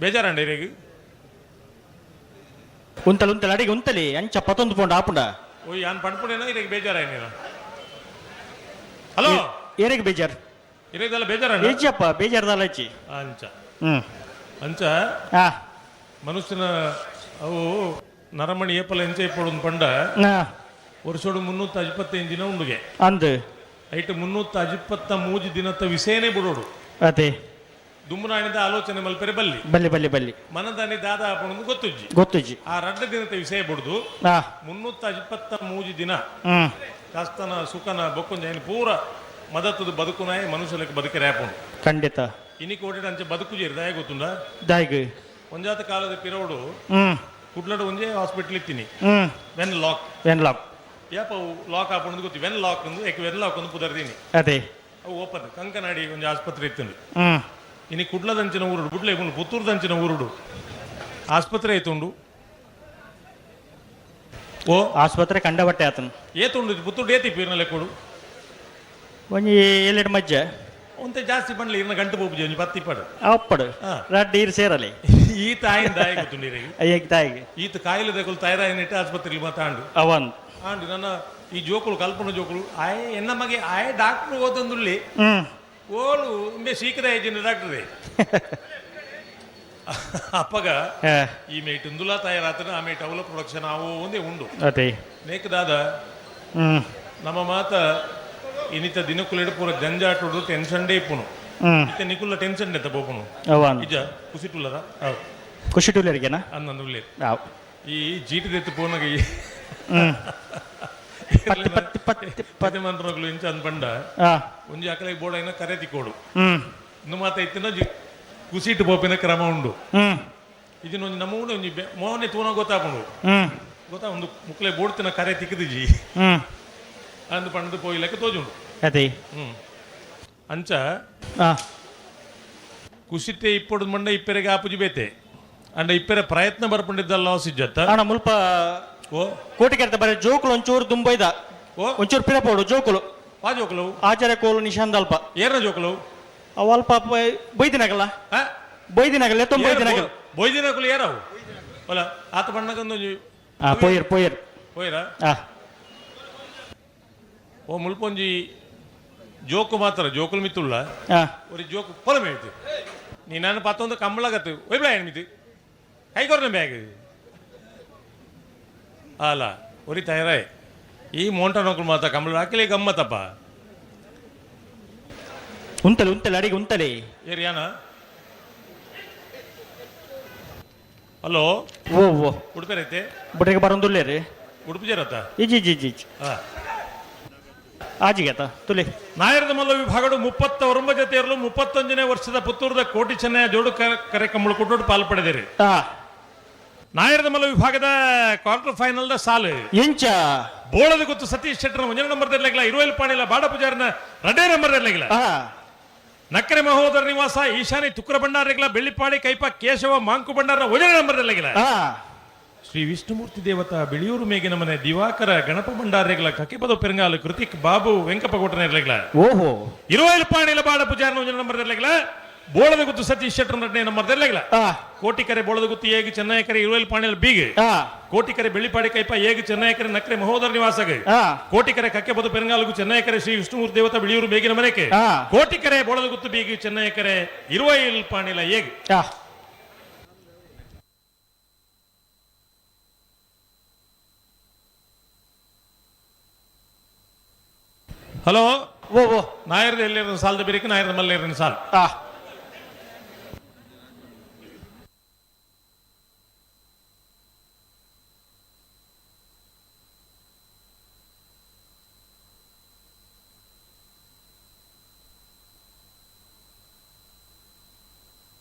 ಬೇಜಾರಂಡ ಇರೇಗ. ಉಂತಲ್ ಉಂತಲ್ ಅಡಿಗೆ ಉಂತಲಿ ಅಂಚ ಪತ್ತೊಂದು ಪೌಂಡ್ ಆಪುಂಡ. ಓಯ್ ಯಾನ್ ಪಣ್ಪುಡೇನ ಇರೇಗ ಬೇಜಾರಾಯ್ನೇನ? ಹಲೋ ಏರಿಗೆ ಬೇಜಾರ್? ಇರೇಗದಲ್ಲ ಬೇಜಾರಂಡ? ಇಜ್ಜಪ್ಪ ಬೇಜಾರ್ದಲ್ಲ ಇಜ್ಜಿ. ಅಂಚ ಅಂಚ ಮನುಷ್ಯನ ಅವು ನರಮಣಿ ಏಪಲ ಎಂಚ ಇಪ್ಪಡು ಪಂಡ ವರ್ಷೋಡು 365 ದಿನ ಉಂಡುಗೆ ಅಂದು ಐಟ್ 363 ದಿನದ ವಿಷಯನೇ ಬಿಡೋಡು. ಅದೇ ದುಮ್ಮನಾಣಿದ ಆಲೋಚನೆ ಮಲ್ಪೆರೆ ಬಲ್ಲಿ ಬಲ್ಲಿ ಬಲ್ಲಿ ಬಲ್ಲಿ ಮನದಾನಿ ದಾದಾ ಆಪಣದು ಗೊತ್ತುಜ್ಜಿ ಗೊತ್ತುಜ್ಜಿ. ಆ ರಡ್ಡ ದಿನದ ವಿಷಯ ಬಿಡುದು 363 ದಿನ ಕಸ್ತನ ಸುಖನ ಬೊಕ್ಕೊಂಜ ಏನು ಪೂರ ಮದತ್ತದ ಬದುಕುನಾಯ ಮನುಷ್ಯಲಕ್ಕೆ ಬದುಕೆರೆ ಆಪುಂಡು. ಖಂಡಿತ. ಇನಿ ಕೋಟೆ ಅಂಚೆ ಬದುಕು ದಾಯ ಗೊತ್ತುಂಡ ದಾಯಿಗ್ ಒಂಜಾತ ಕಾಲದ ಪಿರೋಡು ಕುಡ್ಲಡು ಒಂಜೇ ಹಾಸ್ಪಿಟ್ಲ್ ಇತ್ತೀನಿ when lock when lock ಯಾಪ ಅವು ಲಾಕ್ ಆಪುಂಡು ಗೊತ್ತಿ when lock ಒಂದು ಏಕೆ when lock ಒಂದು ಪುದರ್ದೀನಿ ಅದೇ ಅವು ಓಪನ್ ಕಂಕನಾಡಿ ಒಂಜಿ ಆಸ್ಪತ್ರೆ ಇತ್ತು. ಇನಿ ಕುಡ್ಲದಂಚಿನ ಊರುಡು ಬುಡ್ಲೆ ಪುತ್ತೂರುದಂಚಿನ ಊರುಡು ಆಸ್ಪತ್ರೆ ಐತುಂಡು. ಓ ಆಸ್ಪತ್ರೆ ಕಂಡಬಟ್ಟೆ ಆತನು ಏತುಂಡು ಪುತ್ತೂರು ಏತಿ ಪೀರ್ನ ಲೆಕ್ಕೋಡು ಒಂಜಿ ಏಳೆರಡು ಮಜ್ಜೆ ಒಂತೆ ಜಾಸ್ತಿ ಬಂಡ್ಲಿ ಇರ್ನ ಗಂಟು ಪೋಪುಜಿ ಒಂಜಿ ಪತ್ತಿ ಪಡು ಅಪ್ಪಡು ರಡ್ಡು ಈರು ಸೇರಲಿ. ಈ ತಾಯಿನ ದಾಯಿ ಗೊತ್ತುಂಡು ಇರೆಗ್. ಅಯ್ಯಗ್ ತಾಯಿಗೆ ಈತ ಕಾಯಿಲೆ ದಕುಲು ತಯಾರಾಯಿನಿಟ್ಟು ಆಸ್ಪತ್ರೆಗೆ ಮಾತಾಂಡು ಅವನ್ ಆಂಡು ನನ್ನ ಈ ಜೋಕುಲು ಕಲ್ಪನ ಜೋಕುಲು ಆಯ್ ಎನ್ನ ಮಗೆ ಆಯ್ ಡಾಕ್ಟರ್ ಓದೊಂದುಳ್ಳಿ ಓಳು ಇಂಬೆ ಸೀಕದ ಇಜ್ಜಿನ ಡಾಕ್ಟರೇ ಅಪ್ಪಗ ಈ ಮೇಟ್ ಇಂದುಲಾ ತಯಾರಾತನ ಆ ಮೇಟ್ ಅವಲ ಪ್ರೊಡಕ್ಷನ್ ಆವೋ ಒಂದೇ ಉಂಡು. ಅದೇ ನೇಕ್ ದಾದ ನಮ್ಮ ಮಾತ ಇನ್ನಿತ ದಿನಕ್ಕುಲೆಡು ಪೂರ ಜಂಜಾಟುಡು ಟೆನ್ಷನ್ ಡೇ ಇಪ್ಪುನು. ಇತ್ತೆ ನಿಕುಲ್ಲ ಟೆನ್ಷನ್ ಎತ್ತ ಪೋಪುನು ಇಜ್ಜ ಕುಸಿಟುಲ್ಲದ ಖುಷಿ ಟುಲ್ಲರಿಗೆನಾ ಅನ್ನಂದು ಉಳ್ಳೇರು ಈ ಜೀಟದೆತ್ತು ಪೋನಗ ಈ ಪತ್ತಿ ಪತ್ತಿ ಪತ್ತಿ ಪತ್ತೆ ಮಂತ್ರಗಳು ಇಂಚ ಅಂದ್ ಪಂಡ ಒಂಜಿ ಅಕಲೆ ಬೋರ್ಡ್ ಐನ ಕರೆ ತಿಕ್ಕೋಡು ಇನ್ನು ಮಾತ ಇತ್ತಿನ ಕುಸಿಟ್ಟು ಪೋಪಿನ ಕ್ರಮ ಉಂಡು. ಇದನ್ನ ಒಂಜಿ ನಮ್ಮ ಒಂಜಿ ಮೋನೆ ತೂನ ಗೊತ್ತಾಪುಂಡು ಗೊತ್ತಾ ಒಂದು ಮುಕ್ಲೆ ಬೋಡ್ತಿನ ಕರೆ ತಿಕ್ಕದಿಜಿ ಅಂದ್ ಪಂಡದು ಪೋಯಿಲೆಕ್ಕ ತೋಜುಂಡು. ಅದೇ ಅಂಚ ಕುಸಿತೆ ಇಪ್ಪೊಡು ಮಂಡ ಇಪ್ಪೆರೆಗೆ ಆಪುಜಿ ಬೇತೆ ಅಂಡ ಇಪ್ಪೆರೆ ಪ್ರಯತ್ನ ಬರ್ಪಂಡಿದ್ದಲ್ಲ ಲಾಸ್ ಇಜ್ಜತ್ತ ಅಣ್ಣ ಮುಲ್ಪ ಓ ಕೋಟಿಕೆರ್ತ ಬರೆ ಜೋಕುಲು ಒಂಚೂರು ದುಂಬೈದ ಓ ಒಂಚೂರು ಪಿರಪೋಡು ಜೋಕುಲು ವಾ ಜೋಕುಲು ಆಚಾರ್ಯ ಕೋಲು ನಿಶಾಂತ್ ಅಲ್ಪ ಏರ್ನ ಜೋಕುಲು ಅವು ಅಲ್ಪ ಬೈದಿನಗಲ್ಲ ಬೈದಿನಗಲ್ಲ ಎತ್ತೊಂದು ಬೈದಿನಗಲ್ ಬೊಯ್ದಿನಕುಲು ಏರವು ಒಲ ಆತ ಬಣ್ಣಗೊಂದು ಪೋಯರ್ ಪೋಯರ್ ಪೋಯರಾ ಓ ಮುಲ್ಪೊಂಜಿ ಜೋಕು ಮಾತ್ರ ಜೋಕುಲು ಮಿತ್ತುಳ್ಳ ഒരു ಜೋಕು ಪೊಲ ಮೇಯ್ತು ನೀ ನಾನು ಪತ್ತೊಂದು ಕಂಬಳಗತ್ತು ಒಯ್ಬ್ಲ ಮಿತ್ತು ಕೈ ಕೊರ್ನ ಬ್ಯಾಗ್ ಅಲ್ಲ ಒರಿ ತಯಾರಾಯ್ ಈ ಮೋಂಟ ನೋಕುಲು ಮಾತ ಕಂಬಳ ಹಾಕಲಿ ಗಮ್ಮತ್ತಪ್ಪ. ಉಂತಲೆ ಉಂತಲೆ ಅಡಿಗೆ ಉಂತಲೆ ಏರಿಯಾನ ಹಲೋ. ಓ ಓ. ಉಡುಪಿ ಐತೆ. ಬುಡ್ರಿಗೆ ಬರೋಂದುಲ್ಲೇರಿ. ಉಡುಪಿ ಜರತ್ತ. ಇಜಿ ಇಜಿ ಇಜಿ ಇಜಿ. ಆಜಿಗೆ ಆತ ತುಲಿ. ನಾಯರದ ಮಲ್ಲ ವಿಭಾಗಡು 39 ಜೊತೆಯರಲು 31ನೇ ವರ್ಷದ ಪುತ್ತೂರದ ಕೋಟಿ ಚೆನ್ನಯ ಜೋಡು ಕರೆ ಕಂಬಳು ಕೊಟ್ಟು ಪಾಲು ಪಡೆದಿರಿ. ನಾಯರದ ಮಲ್ಲ ವಿಭಾಗದ ಕ್ವಾರ್ಟರ್ ಫೈನಲ್ the ಸಾಲು. ಎಂಚ? ಬೋಳದ ಗೊತ್ತು ಸತೀಶ್ ಶೆಟ್ಟರ್ ಒಂದನೇ ನಂಬರ್ ದರ್ಲಾಗಿಲ್ಲ, ಇರುವಲ್ ಪಾಣಿಲ ಬಾಡ ಪೂಜಾರಿನ ಎರಡನೇ ನಂಬರ್ ದರ್ಲಾಗಿಲ್ಲ. ನಕ್ಕರೆ ಮಹೋದರ ನಿವಾಸ ಈಶಾನಿ ತುಕ್ರ ಭಂಡಾರಿಗಳ ಬೆಳ್ಳಿಪಾಡಿ ಕೈಪ ಕೇಶವ ಮಾಂಕು ಭಂಡಾರ ಒಂದನೇ ನಂಬರ್ ದರ್ಲಾಗಿಲ್ಲ. ಶ್ರೀ ವಿಷ್ಣುಮೂರ್ತಿ ದೇವತಾ ಬಿಳಿಯೂರು ಮೇಗಿನ ಮನೆ ದಿವಾಕರ ಗಣಪ ಭಂಡಾರಿಗಳ ಕಕಿಪದ ಪೆರಂಗಾಲು ಕೃತಿಕ್ ಬಾಬು ವೆಂಕಪ್ಪ ಕೋಟನ ಇರಲಿಲ್ಲ. ಓಹೋ. ಇರುವಲ್ ಪಾಣಿಲ ಬಾಡ ಪೂಜಾರಿನ ಒಂದನೇ ನಂಬರ್ ದರ್ಲಾಗಿಲ್ಲ, ಬೋಳದ ಗುತ್ತು ಸತೀಶ್ ಶೆಟ್ಟರ್ ಎರಡನೇ ನಂಬರ್ ದರ್ಲಾಗಿಲ್ಲ. ಕೋಟಿಕರೆ ಬೋಳದ ಗುತ್ತು ಏಗ್ ಚೆನ್ನೈಕರೆ ಇರುವಲ್ ಪಾಣಿಲ ಬೀಗ್. ಕೋಟಿಕರೆ ಬೆಳ್ಳಿಪಾಡಿ ಕೈಪ ಏಗ್ ಚೆನ್ನೈಕರೆ ನಕ್ರೆ ಮಹೋದರ ನಿವಾಸಗ. ಕೋಟಿಕರೆ ಕಕ್ಕೆಬದು ಪೆರಂಗಾಲುಗು ಚೆನ್ನೈಕರೆ ಶ್ರೀ ವಿಷ್ಣುಮೂರ್ತಿ ದೇವತಾ ಬಿಳಿಯೂರು ಮೇಗಿನ ಮನೆಗೆ. ಕೋಟಿಕರೆ ಬೋಳದ ಗುತ್ತು ಬೀಗ್ ಚೆನ್ನೈಕರೆ ಇರುವೈಲ್ ಪಾಣಿಲ ಏಗ್. ಹಲೋ. ಓ ಓ. ನಾಯರದ ಎಲ್ಲಿರೋ ಸಾಲದ ಬೇರೆ ನಾಯರದ ಮಲ್ಲೇರಿನ ಸಾಲ್.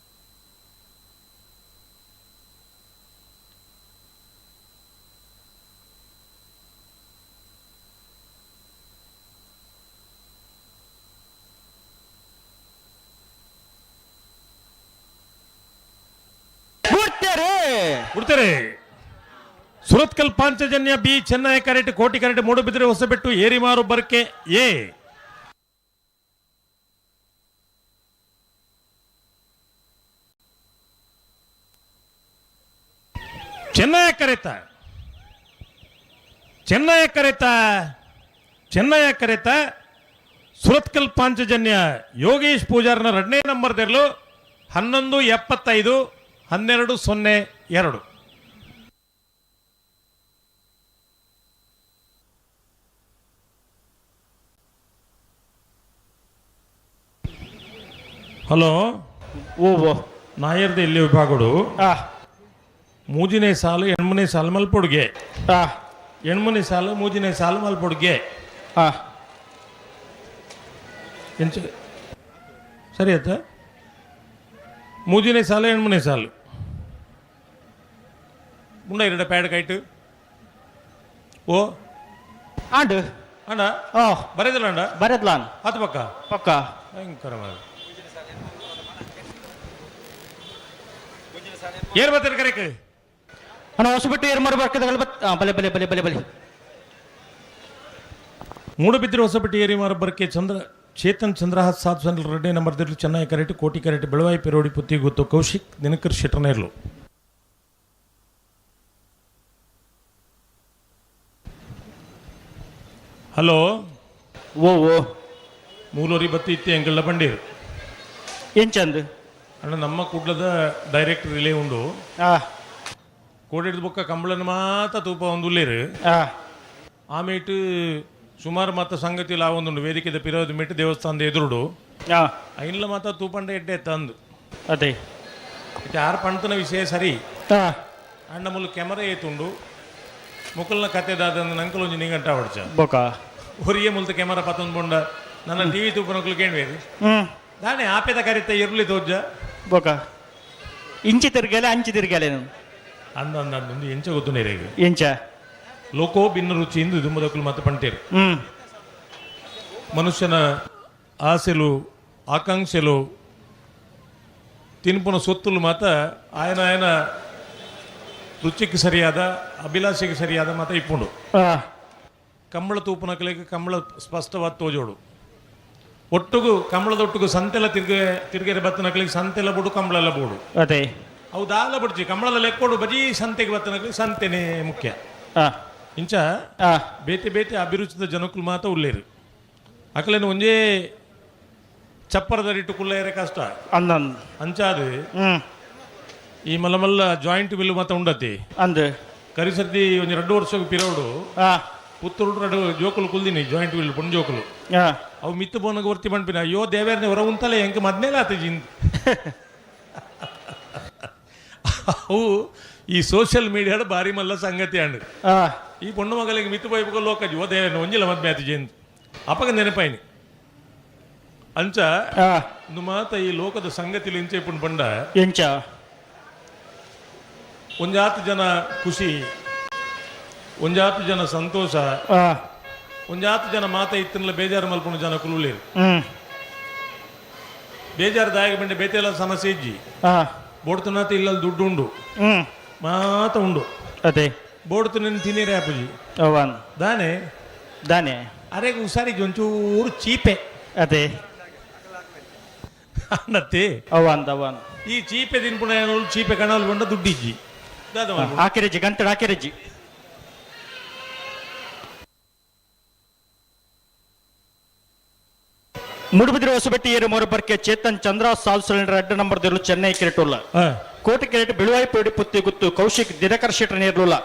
ಬಿಡ್ತೇರಿ. ಬಿಡ್ತಾರೆ. ಸುರತ್ಕಲ್ ಪಾಂಚಜನ್ಯ ಬಿ ಚೆನ್ನೈ ಕರೆಟ್ ಕೋಟಿ ಕರೆಟ್ ಮೂಡುಬಿದ್ರೆ ಹೊಸಬೆಟ್ಟು ಏರಿಮಾರು ಬರ್ಕೆ ಎ. ಚೆನ್ನೈ ಕರೆತ ಚೆನ್ನೈ ಕರೆತ ಚೆನ್ನೈ ಕರೆತ ಸುರತ್ಕಲ್ ಪಾಂಚಜನ್ಯ ಯೋಗೇಶ್ ಪೂಜಾರ್ನ ಎರಡನೇ ನಂಬರ್ ತೆರಲು 11.75 12.02. ಹಲೋ. ಓ ಓ. ನಾಯರ್ದ ಎಲ್ಲಿ ವಿಭಾಗಡು ಮೂಜಿನೇ ಸಾಲು ಎಣ್ಮನೇ ಸಾಲು ಮಲ್ಪೊಡುಗೆ. ಎಣ್ಮನೇ ಸಾಲು ಮೂಜಿನೇ ಸಾಲು ಮಲ್ಪೊಡುಗೆ. ಎಂಚ ಸರಿ ಆಯ್ತಾ? ಮೂಜಿನೇ ಸಾಲು ಎಣ್ಮನೇ ಸಾಲು ಮುಂಡ ಎರಡು ಪ್ಯಾಡ್ ಕೈಟ್ ಓ. ಆಂಡ್. ಅಣ್ಣ. ಓ. ಬರೆದಿಲ್ಲ ಅಣ್ಣ. ಬರೆದ್ಲಾನ್. ಆತು ಪಕ್ಕ. ಪಕ್ಕ. ಭಯಂಕರ ಮಾರ್ರೆ. ಏರ್ ಬರ್ತೀರಿ ಕರೆಕ್? ಅಣ್ಣ ಹೊಸಬಿಟ್ಟು ಏರ್ ಮಾರು ಬರ್ಕದ ಬಲೆ ಬಲೆ ಬಲೆ ಬಲೆ ಬಲೆ. ಮೂಡುಬಿದ್ರೆ ಹೊಸಪಟ್ಟಿ ಏರಿಮಾರ ಬರ್ಕೆ ಚಂದ್ರ ಚೇತನ್ ಚಂದ್ರಹಾಸ್ ಸಾಧು ಸಂದಲ್ ರೆಡ್ಡಿ ನಂಬರ್ ದಿರ್ಲು ಚೆನ್ನೈ ಕರೆಟ್ ಕೋಟಿ ಕರೆಟ್ ಬೆಳವಾಯಿ ಪೆರೋಡಿ ಪುತ್ತಿ ಗೊತ್ತು ಕೌಶಿಕ್ ದಿನಕರ್ ಶೆಟ್ಟರ್ನೇರ್ಲು. ಹಲೋ. ಓ ಓ. ಮೂಲೋರಿ ಬತ್ತಿ ಇತ್ತಿ ಎಂಕಲ್ನ ಬಂಡೀರು. ಎಂಚಂದು? ಅಣ್ಣ ನಮ್ಮ ಕುಡ್ಲದ ಡೈರೆಕ್ಟ್ ರಿಲೇ ಉಂಡು. ಕೋಡಿಡ್ದು ಬೊಕ್ಕ ಕಂಬಳನ ಮಾತ ತೂಪ ಒಂದು ಉಲ್ಲೇರು. ಆಮೇಟು ಸುಮಾರು ಮಾತ ಸಂಗತಿ ಒಂದುಂಡು ವೇದಿಕೆದ ಪಿರೋದ ಮೆಟ್ಟು ದೇವಸ್ಥಾನದ ಎದುರುಡು. ಐನ್ಲ ಮಾತ ತೂಪಂಡ ಎಡ್ಡೆ ತಂದು. ಅದೇ. ಇತ್ತೆ ಆರು ಪಂತನ ವಿಷಯ ಸರಿ. ಅಣ್ಣ ಮುಲ್ಲು ಕೆಮರೆ ಏತುಂಡು ಮುಕುಲ್ನ ಕತೆ ದಾದಂದು ನಂಕಲ್ ಒಂಜಿ ನಿಗಂಟ ಹೊಡ್ಚ. ಬೊಕ. ಹೊರಿಯೇ ಮುಲ್ತ ಕೆಮರ ಪತ್ತೊಂದು ಬೊಂಡ ನನ್ನ ಟಿವಿ ತೂಪನಕುಲು ಕೇಳ್ವೇರು. ದಾನೆ ಆಪೆದ ಕರಿತ ಇರ್ಲಿ ತೋಜ್ಜ. ಬೊಕ ಇಂಚಿ ತಿರ್ಗಲೆ ಅಂಚಿ ತಿರ್ಗಲೆ. ಅಂದ ಅಂದ ಅಂದು ಎಂಚ ಗೊತ್ತು ನೇರೇಗ. ಎಂಚ? ಲೋಕೋ ಭಿನ್ನ ರುಚಿಯಿಂದ ದುಮ್ಮದಕ್ಕಲು ಮತ್ತೆ ಪಂಟೇರು. ಮನುಷ್ಯನ ಆಸೆಲು ಆಕಾಂಕ್ಷೆಲು ತಿನ್ಪುನ ಸೊತ್ತುಲು ಮಾತ ಆಯನ ಆಯನ ರುಚಿಗೆ ಸರಿಯಾದ ಅಭಿಲಾಷೆಗೆ ಸರಿಯಾದ ಮಾತ ಇಪ್ಪುಂಡು. ಕಂಬಳ ತೂಪುನಕಲಿಗೆ ಕಂಬಳ ಸ್ಪಷ್ಟವಾದ ತೋಜೋಡು ಒಟ್ಟುಗು ಕಂಬಳದೊಟ್ಟುಗು ಸಂತೆಲ್ಲ ತಿರ್ಗೆ ತಿರ್ಗೆರೆ ಬತ್ತನಕಲಿಗೆ ಸಂತೆಲ್ಲ ಬೋಡು ಕಂಬಳೆಲ್ಲ ಬೋಡು. ಅದೇ. ಅವು ದಾಲ ಬಡ್ಚಿ ಕಂಬಳದ ಲೆಕ್ಕೋಡು ಬಜೀ ಸಂತೆಗೆ ಬತ್ತನಕಲಿಗೆ ಸಂತೆನೇ ಮುಖ್ಯ. ಇಂಚ ಬೇತೆ ಬೇತೆ ಅಭಿರುಚಿದ ಜನಕ್ಕಲು ಮಾತ ಉಲ್ಲೇರು ಅಕಲೇನು ಒಂಜೇ ಚಪ್ಪರದರಿಟ್ಟು ಕುಲ್ಲೇರೆ ಕಷ್ಟ. ಅಂದಂದು. ಅಂಚಾದು ಈ ಮಲ್ಲ ಮಲ್ಲ ಜಾಯಿಂಟ್ ಬಿಲ್ ಮಾತ ಉಂಡತಿ. ಅಂದು. ಕರಿಸರ್ದಿ ಒಂಜಿ 2 ವರ್ಷಕ್ಕೆ ಪಿರೋಡು ಪುತ್ತೂರು ರಡು ಜೋಕುಲು ಕುಲ್ದಿನಿ ಜಾಯಿಂಟ್ will ಪೊಣ್ಣು ಜೋಕುಲು. ಅವು ಮಿತ್ತು ಬೋನಗ ವರ್ತಿ ಪಣ್ಪಿನ ಅಯ್ಯೋ ದೇವೇರ್ನೆ ಹೊರ ಉಂತಲೆ ಎಂಕ ಮದ್ಮೇಲೆ ಆತ ಜಿಂದ್. ಅವು ಈ ಸೋಷಿಯಲ್ ಮೀಡಿಯಾದ ಬಾರಿ ಮಲ್ಲ ಸಂಗತಿ ಅಂಡ್. ಈ ಪೊಣ್ಣು ಮಗಳಿಗೆ ಮಿತ್ತು ಬೈಬುಗ ಲೋಕ ಜೀವ ಒಂಜಿಲ ಮದ್ಮೆ ಆತಿ ಜೇಂದು ಅಪಗ ನೆನಪಾಯಿನಿ ಅಂಚ ಮಾತ ಈ ಲೋಕದ ಸಂಗತಿ ಇಂಚ ಇಪ್ಪುಂಡು ಪಂಡ ಎಂಚ ಒಂಜಾತು ಜನ ಖುಷಿ, ಒಂಜಾತು ಜನ ಸಂತೋಷ, ಒಂಜಾತು ಜನ ಮಾತ ಇತ್ತನ್ಲ ಬೇಜಾರು ಮಲ್ಪುಣ ಜನ ಕುಲುಲೇರು. ಬೇಜಾರು ದಾಯಕ ಬಂಡೆ ಬೇತೆಲ್ಲ ಸಮಸ್ಯೆ ಇಜ್ಜಿ. ಬೋಡ್ತುನಾತ ಇಲ್ಲ ದುಡ್ಡು ಉಂಡು, ಮಾತ ಉಂಡು. ಅದೇ ಬೋಡ್ತು ನಿನ್ನ ತಿನ್ನಿರೆ ಅಪ್ಪುಜಿ ದಾನೆ ದಾನೆ ಅರೆಗೆ ಹುಷಾರಿ ಒಂಚೂರು ಚೀಪೆ. ಅದೇ ಅನ್ನತ್ತೆ ಅವನ್ ಅವನ್ ಈ ಚೀಪೆ ತಿನ್ಪುಣ ಚೀಪೆ ಕಣಲ್ ಬಂಡ ದುಡ್ಡಿಜ್ಜಿ. ಆಕೆರೆಜ್ಜಿ ಗಂಟೆ ಆಕೆರೆಜ್ಜಿ. ಮೂಡುಬಿದಿರೆ ಹೊಸಬೆಟ್ಟಿ ಏರು ಮೋರಬರ್ಕೆ ಚೇತನ್ ಚಂದ್ರ ಸಾಲ್ ಸಿಲಿಂಡರ್ ಅಡ್ಡ ನಂಬರ್ ದಿರು ಚೆನ್ನೈ ಕೆರೆಟುಲ್ಲ. ಕೋಟೆ ಕೆರೆಟ್ ಬಿಳುವಾಯಿ ಪೇಡಿ ಪುತ್ತಿ ಗುತ್ತು ಕೌಶಿಕ್ ದಿನಕರ್ ಶೆಟ್ಟರ್ ನೇರ್ಲುಲ್ಲ.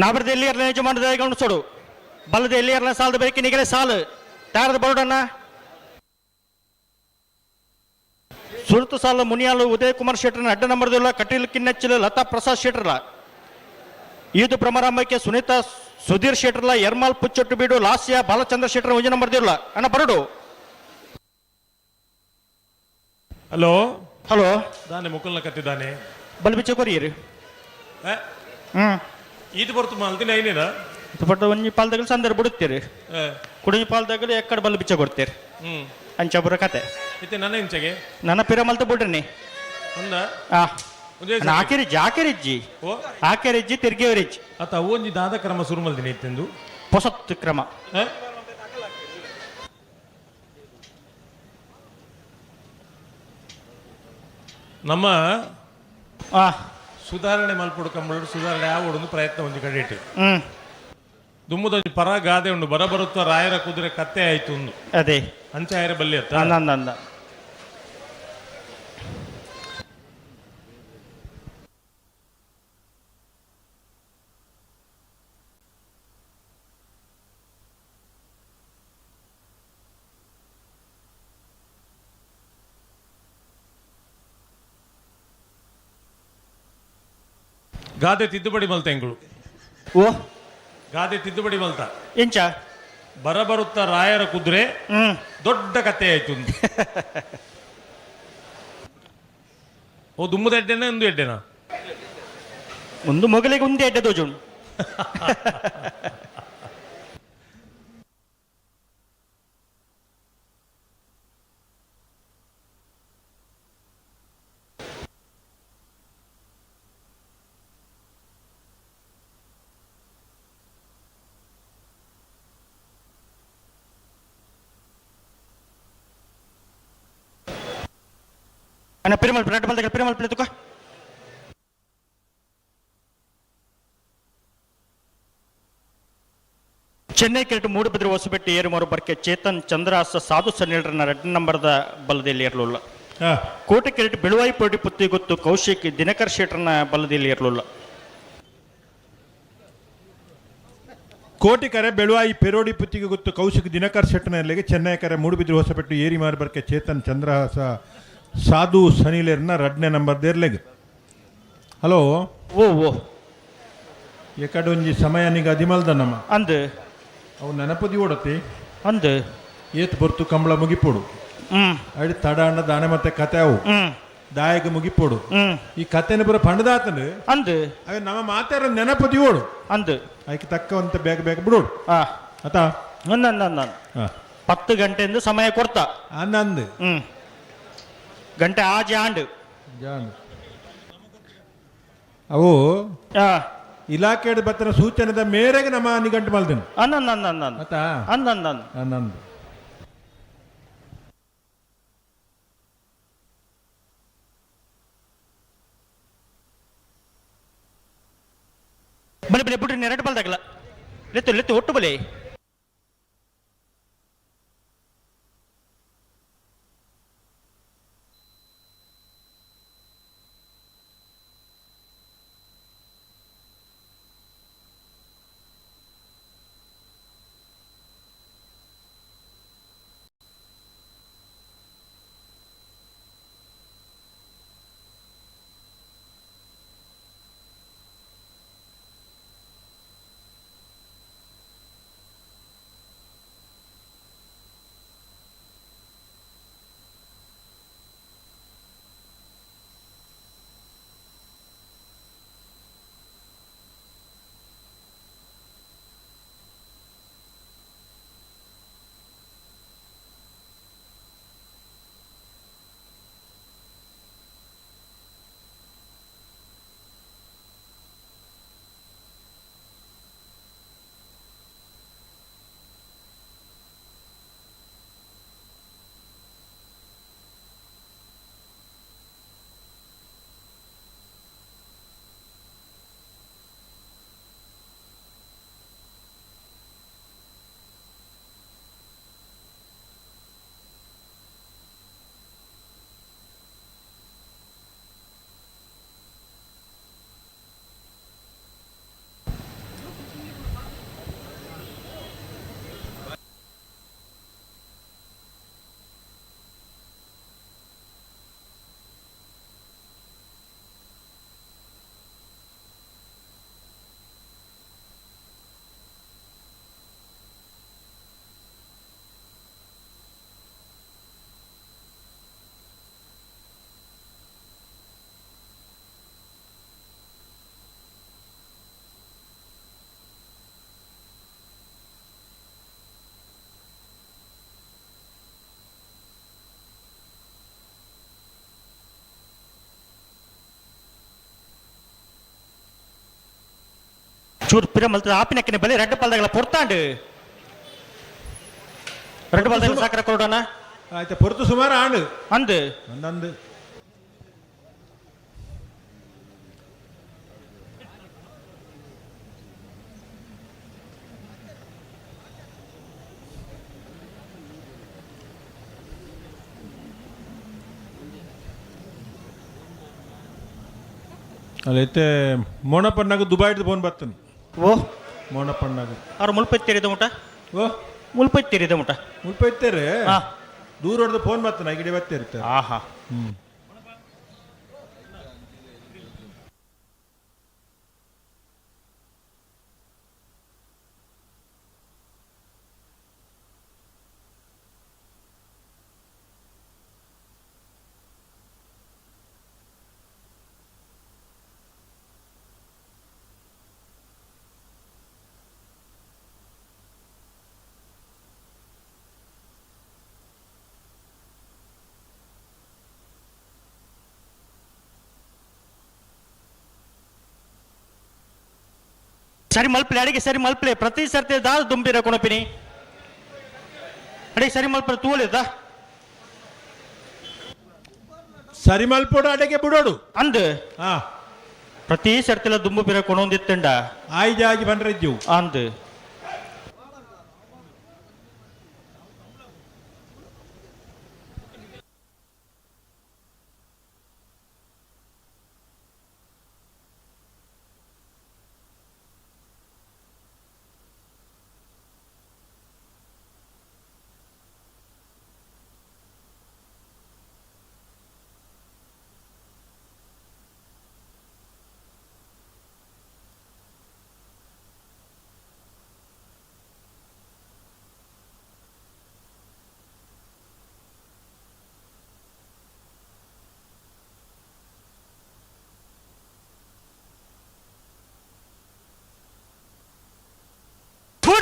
ನಾಬರ್ದ ಎಲ್ಲಿ ಇರಲಿ ಯಜಮಾನದ ಗಮನಿಸೋಡು ಬಲ್ಲದ ಎಲ್ಲಿ ಇರಲ ಸಾಲದ ಬೇಕಿ ನಿಗಲೆ ಸಾಲು ತಾರದ ಬರೋಡಣ್ಣ. ಸುರತ ಸಾಲ ಮುನಿಯಾಲು ಉದಯ್ ಕುಮಾರ್ ಶೆಟ್ಟರ್ನ ಅಡ್ಡ ನಂಬರ್ದಿಲ್ಲ ಕಟೀಲ್ ಕಿನ್ನಚ್ಚಿಲು ಲತಾ ಪ್ರಸಾದ್ ಶೆಟ್ಟರ್ಲ ಈದು ಭ್ರಮರಾಂಬಕ್ಕೆ ಸುನೀತಾ ಸುಧೀರ್ ಶೆಟ್ಟರ್ಲ ಎರ್ಮಾಲ್ ಪುಚ್ಚೊಟ್ಟು ಬೀಡು ಲಾಸ್ಯ ಬಾಲಚಂದ್ರ ಶೆಟ್ಟರ್ ಒಂಜಿ ನಂಬರ್ದಿಲ್ಲ ಅಣ್ಣ ಬರೋಡು. ಹಲೋ ಹಲೋ ದಾನೆ ಮುಕುಲ್ನ ಕತ್ತಿದ್ದಾನೆ ಬಲ್ಬಿಚ್ಚ ಕೊರಿಯರು. ಈದು ಬರ್ತು ಮಲ್ತಿನ ಐನೇನ ಬಟ್ ಒಂಜಿ ಪಾಲ್ದಾಗಲು ಸಂದರ್ಭ ಬಿಡುತ್ತೀರಿ, ಕುಡಿಂಜಿ ಪಾಲ್ದಾಗಲು ಎಕ್ಕಡ ಬಲ್ಲು ಬಿಚ್ಚ ಕೊಡ್ತೀರಿ. ಅಂಚಪುರ ಕತೆ ಇತ್ತೆ ನನ್ನ ಇಂಚಗೆ ನನ್ನ ಪಿರ ಮಲ್ತ ಬಿಡ್ರಿ. ಅಂದ ಆಕೆರಿಜ್ಜಿ ಆಕೆರಿಜ್ಜಿ ಆಕೆರಿಜ್ಜಿ ತಿರ್ಗೇವರಿಜ್ಜಿ ಅತ್ತ ಒಂಜಿ ದಾದ ಕ್ರಮ ಸುರು ಮಲ್ದಿನಿ ಇತ್ತೆಂದು ಹೊಸತ್ತು ಕ್ರಮ. ನಮ್ಮ ಸುಧಾರಣೆ ಮಲ್ಪುಡು ಕಂಬಳು ಸುಧಾರಣೆ ಆವೊಡೊಂದು ಪ್ರಯತ್ನ ಒಂಜಿ ಕಡೆ ಇಟ್ಟು ದುಮ್ಮದೊಂಜಿ ಪರ ಗಾದೆ ಉಂಡು ಬರಬರುತ್ತ ರಾಯರ ಕುದುರೆ ಕತ್ತೆ ಆಯ್ತು ಒಂದು ಅದೇ ಅಂಚಾಯರ ಬಲ್ಲಿ ಅತ್ತ ಅಂದ ಗಾದೆ ತಿದ್ದುಪಡಿ ಮಲ್ತ ಎಂಗಳು. ಓ ಗಾದೆ ತಿದ್ದುಪಡಿ ಮಲ್ತ ಎಂಚ ಬರಬರುತ್ತ ರಾಯರ ಕುದುರೆ ದೊಡ್ಡ ಕತೆ ಆಯ್ತು. ಓ ದುಮ್ಮದ ಎಡ್ಡೆನ ಒಂದು ಎಡ್ಡೆನಾ? ಒಂದು ಮೊಗಲಿಗೆ ಒಂದೇ ಎಡ್ಡೆ ದೋಜುಂಡು. ಅಣ್ಣ ಪಿರಮಲ್ ರೆಡ್ ಮಲ್ದಾಗ ಪಿರಮಲ್ ಪ್ಲೇತುಕ ಚೆನ್ನೈ ಕೆರೆಟ್ ಮೂಡುಬಿದ್ರೆ ಹೊಸಬೆಟ್ಟಿ ಏರುಮರು ಬರ್ಕೆ ಚೇತನ್ ಚಂದ್ರಾಸ ಸಾಧು ಸನ್ನಿಲ್ರನ್ನ ರೆಡ್ ನಂಬರ್ದ ಬಲದಲ್ಲಿ ಇರಲಿಲ್ಲ. ಕೋಟೆ ಕೆರೆಟ್ ಬೆಳುವಾಯಿ ಪೋಟಿ ಪುತ್ತಿ ಗೊತ್ತು ಕೌಶಿಕ್ ದಿನಕರ್ ಶೆಟ್ಟರ್ನ ಬಲದಲ್ಲಿ ಇರಲಿಲ್ಲ. ಕೋಟಿ ಕರೆ ಬೆಳುವಾಯಿ ಪೆರೋಡಿ ಪುತ್ತಿಗೆ ಗೊತ್ತು ಕೌಶಿಕ್ ದಿನಕರ್ ಶೆಟ್ಟನಲ್ಲಿಗೆ ಚೆನ್ನೈ ಕರೆ ಮೂಡುಬಿದ್ರೆ ಹೊಸಪೆಟ್ಟು ಏರಿ ಮಾರ್ಬರ್ಕೆ ಚೇತನ್ ಚಂದ್ರಹಾಸ ಸಾಧು ಸನಿಲೇರ್ನ ರಡ್ನೇ ನಂಬರ್ ದೇರ್ಲೆಗ್. ಹಲೋ ಓ ಓ ಎಕಡೊಂಜಿ ಸಮಯ ನಿಗ ಅದಿಮಲ್ದ ನಮ್ಮ ಅಂದು ಅವು ನೆನಪದಿ ಓಡತಿ ಅಂದು ಏತ್ ಬರ್ತು ಕಂಬಳ ಮುಗಿಪೋಡು ಅಡಿ ತಡ ಅಣ್ಣ ದಾನೆ ಮತ್ತೆ ಕತೆ ಅವು. ದಾಯಕ ಮುಗಿಪೋಡು. ಈ ಕಥೆನ ಪೂರ ಪಂಡದಾತನು. ಅಂದು. ಅವೆ ನಮ್ಮ ಮಾತಾರ ನೆನಪು ದಿವೋಡು. ಅಂದು. ಅದಕ್ಕೆ ತಕ್ಕವಂತ ಬೇಗ ಬೇಗ ಬಿಡೋಡು. ಆತ. ಅಂದ ಅಂದ ಅಂದ. 10 ಗಂಟೆಯಿಂದ ಸಮಯ ಕೊಡ್ತಾ. ಅಂದಂದು. ಗಂಟೆ ಆಜೆ ಆಂಡು. ಜಾನ್. ಅವು ಇಲಾಖೆ ಬತ್ತನ ಸೂಚನೆದ ಮೇರೆಗೆ ನಮ್ಮ ನಿಘಂಟು ಮಲ್ದನು. ಅಂದ ಅಂದ ಅಂದ ಅಂದ. ಆತ. ಅಂದ ಅಂದ ಅಂದ. ಅಂದಂದು. ಬಲೆ ಬಲೆ ಬಿಡ್ರಿ, ಎರಡು ಬಲ್ದಾಗಲ್ಲ. ಲೆತ್ತು ಲೆತ್ತು ಒಟ್ಟು ಬಲೆ. ಚೂರು ಪಿರ ಮಲ್ತದ ಆಪಿನಕ್ಕಿನ ಬಲೆ ರೆಡ್ ಪಲ್ದಾಗಲ ಪೊರ್ತಾಂಡು. ರೆಡ್ ಪಲ್ದಾಗ ಸಾಕರ ಕೊಡೋಣ. ಆಯ್ತಾ, ಪೊರ್ತು ಸುಮಾರು ಆಂಡು. ಅಂದು. ಅಂದಂದು. ಅಲ್ಲೈತೆ ಮೋಣಪ್ಪಣ್ಣಾಗ ದುಬೈದು ಫೋನ್ ಬರ್ತಾನೆ. ಓ. ಮೋಣಪ್ಪಣ್ಣಾಗ. ಅವ್ರು ಮುಲ್ಪೈ ತೆರಿದ ಮುಟ. ಓ. ಮುಲ್ಪೈ ತೆರಿದ ಮುಟ. ಮುಲ್ಪ ಇತ್ತೇರೆ. ದೂರ ಹೊಡೆದು ಫೋನ್ ಬರ್ತಾನೆ, ಗಿಡ ಬರ್ತಾ ಇರ್ತಾರೆ. ಆಹಾ. ಹ್ಮ್. ಸರಿ ಮಲ್ಪಲೆ, ಅಡಿಗೆ ಸರಿ ಮಲ್ಪಲೆ. ಪ್ರತಿ ಸರ್ತಿ ದಾದ ದುಂಬಿರ ಕೊಣಪಿನಿ. ಅಡಿಗೆ ಸರಿ ಮಲ್ಪಲೆ ತೂಲಿದ. ಸರಿ ಮಲ್ಪೋಡು, ಅಡೆಗೆ ಬಿಡೋಡು. ಅಂದು. ಹಾ. ಪ್ರತಿ ಸರ್ತಿಲ ದುಂಬು ಪಿರ ಕೊಣೊಂದಿತ್ತಂಡ. ಆಯ್ಜಾಗಿ ಬಂದ್ರೆ ಇದ್ದೀವು. ಅಂದು.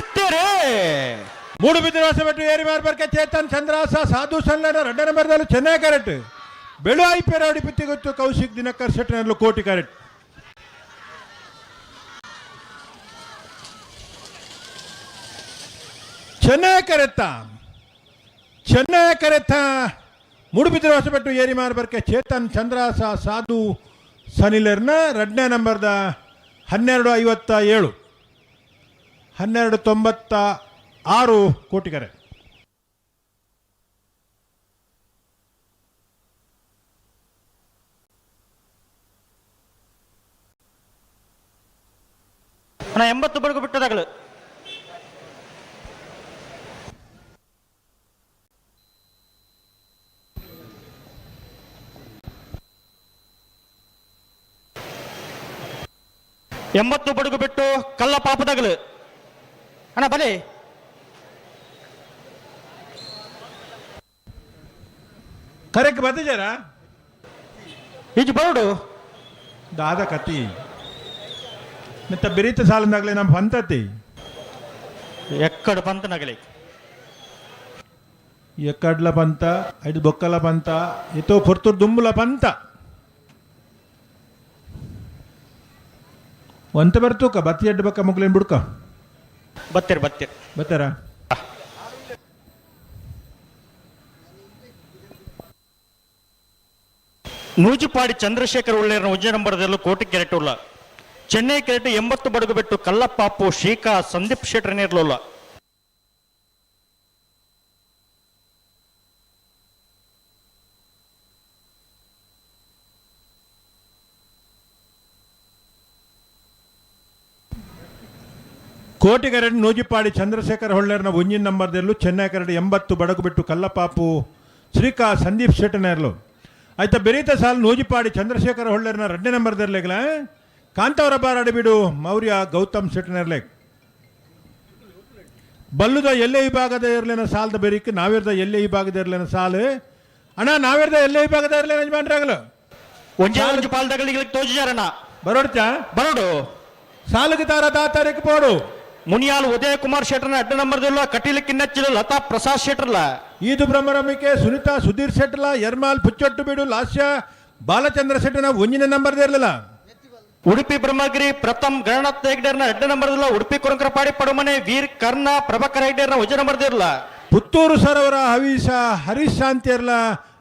ಕೊಡ್ತೀರಿ. ಮೂಡುಬಿದಿರೆ ಹೊಸಬೆಟ್ಟು ಏರಿಮಾರ್ ಬರ್ಕೆ ಚೇತನ್ ಚಂದ್ರಾಸ ಸಾಧು ಸಲ್ಲನ ರಡ್ಡ ನಂಬರ್ದಲ್ಲಿ ಚೆನ್ನೈ ಕರೆಕ್ಟ್. ಬೆಳು ಐಪೇರ ಅಡಿಪತಿ ಗೊತ್ತು ಕೌಶಿಕ್ ದಿನಕರ್ ಶೆಟ್ಟನಲ್ಲೂ ಕೋಟಿ ಕರೆಕ್ಟ್. ಚೆನ್ನೈ ಕರೆತ್ತ ಚೆನ್ನೈ ಕರೆತ್ತ ಮೂಡುಬಿದಿರೆ ಹೊಸಬೆಟ್ಟು ಏರಿಮಾರ್ ಬರ್ಕೆ ಚೇತನ್ ಚಂದ್ರಾಸ ಸಾಧು ಸನಿಲರ್ನ ರಡ್ನೇ ನಂಬರ್ದ 12:57, 12:96 ಕೋಟಿಗರೆ. ಅಣ್ಣ 80 ಬಡಗು ಬಿಟ್ಟದಾಗಲು. 80 ಬಡಗು ಬಿಟ್ಟು ಕಲ್ಲ ಪಾಪದಾಗಲು. ಅಣ್ಣ ಬಲೆ. ಕರೆಕ್ಟ್ ಬತ್ತಿಜಾರ. ಈಜು ಬರೋಡು. ದಾದ ಕತಿ ಮತ್ತೆ ಬಿರಿತ ಸಾಲದಾಗಲೇ ನಮ್ಮ ಪಂತತಿ. ಎಕ್ಕಡ ಪಂತ ನಗಲಿ. ಎಕ್ಕಡ್ಲ ಪಂತ ಐದು ಬೊಕ್ಕಲ ಪಂತ ಎತ್ತೋ ಪೊರ್ತುರ್ ದುಂಬುಲ ಪಂತ ಒಂತ ಬರ್ತೂಕ ಬತ್ತಿ ಎಡ್ಡು ಬಕ್ಕ ಮುಗ್ಲೇನ್ ಬುಡ್ಕ. ಬತ್ತೀರಿ ಬತ್ತೀರಿ. ಬತ್ತಾರ. ನೂಜುಪಾಡಿ ಚಂದ್ರಶೇಖರ್ ಉಳ್ಳೇರನ ಉಜ್ಜೆ ನಂಬರ್ದಲ್ಲೂ ಕೋಟಿ ಕೆರೆಟ್ ಉಳ್ಳ. ಚೆನ್ನೈ ಕೆರೆಟ್ 80 ಬಡಗು ಬಿಟ್ಟು ಕಲ್ಲಪ್ಪಾಪು ಶ್ರೀಕಾ ಸಂದೀಪ್ ಶೆಟ್ಟರ್ ನೇರ್ಲುಲ್ಲ. ಕೋಟಿಗರಡು ನೂಜಿಪಾಡಿ ಚಂದ್ರಶೇಖರ್ ಹೊಳ್ಳೇರ್ನ ಒಂಜಿನ ನಂಬರ್ದಲ್ಲೂ ಚೆನ್ನೈ ಕರಡು 80 ಬಡಗು ಬಿಟ್ಟು ಕಲ್ಲಪಾಪು ಶ್ರೀಕಾ ಸಂದೀಪ್ ಶೆಟ್ಟನೇರ್ಲು. ಆಯ್ತಾ ಬೆರೀತ ಸಾಲು ನೂಜಿಪಾಡಿ ಚಂದ್ರಶೇಖರ್ ಹೊಳ್ಳೇರ್ನ ಎರಡನೇ ನಂಬರ್ದಿರ್ಲೇಗ್ಲ ಕಾಂತಾವರ ಬಾರಾಡಿ ಬಿಡು ಮೌರ್ಯ ಗೌತಮ್ ಶೆಟ್ಟನೇರ್ಲೇಗ್. ಬಲ್ಲುದ ಎಲ್ಲೇ ವಿಭಾಗದ ಇರ್ಲೇನ ಸಾಲದ ಬೆರಿಕ್ ನಾವಿರ್ದ ಎಲ್ಲೇ ವಿಭಾಗದ ಇರ್ಲೇನ ಸಾಲು ಅಣ್ಣ ನಾವಿರ್ದ ಎಲ್ಲೇ ವಿಭಾಗದ ಇರ್ಲೇನ ಯಜಮಾನ್ರಾಗಲು. ಒಂಜೇ ಒಂಜಿ ಪಾಲ್ದಗಳಿಗೆ ತೋಜಿಜಾರಣ್ಣ. ಬರೋಡ್ಚಾ. ಬರೋಡು. ಸಾಲುಗೆ ತಾರ ತಾರೀಕು ಪೋಡು. ಮುನಿಯಾಲ್ ಉದಯ ಕುಮಾರ್ ಶೆಟ್ಟರ್ನ ಅಡ್ಡ ನಂಬರ್ದಿಲ್ಲ ಕಟೀಲ್ ಕಿನ್ನಚ್ಚಿಲು ಲತಾ ಪ್ರಸಾದ್ ಶೆಟ್ಟರ್ಲ. ಈದು ಬ್ರಹ್ಮರಮಿಕೆ ಸುನಿತಾ ಸುಧೀರ್ ಶೆಟ್ಟಲ ಯರ್ಮಾಲ್ ಪುಚ್ಚೊಟ್ಟು ಬೀಡು ಲಾಸ್ಯ ಬಾಲಚಂದ್ರ ಶೆಟ್ಟನ ಒಂಜಿನ ನಂಬರ್ದೇ ಇರಲಿಲ್ಲ. ಉಡುಪಿ ಬ್ರಹ್ಮಗಿರಿ ಪ್ರಥಮ್ ಗಣನಾಥ್ ಹೆಗ್ಡೇರ್ನ ಅಡ್ಡ ನಂಬರ್ದಿಲ್ಲ ಉಡುಪಿ ಕೊರಂಕರಪಾಡಿ ಪಡುಮನೆ ವೀರ್ ಕರ್ಣ ಪ್ರಭಾಕರ್ ಹೆಗ್ಡೇರ್ನ ಒಂಜಿ ನಂಬರ್ದಿರಲ್ಲ. ಪುತ್ತೂರು ಸರೋವರ ಹವೀಶ ಹರೀಶ್ ಶಾಂತಿಯರ್ಲ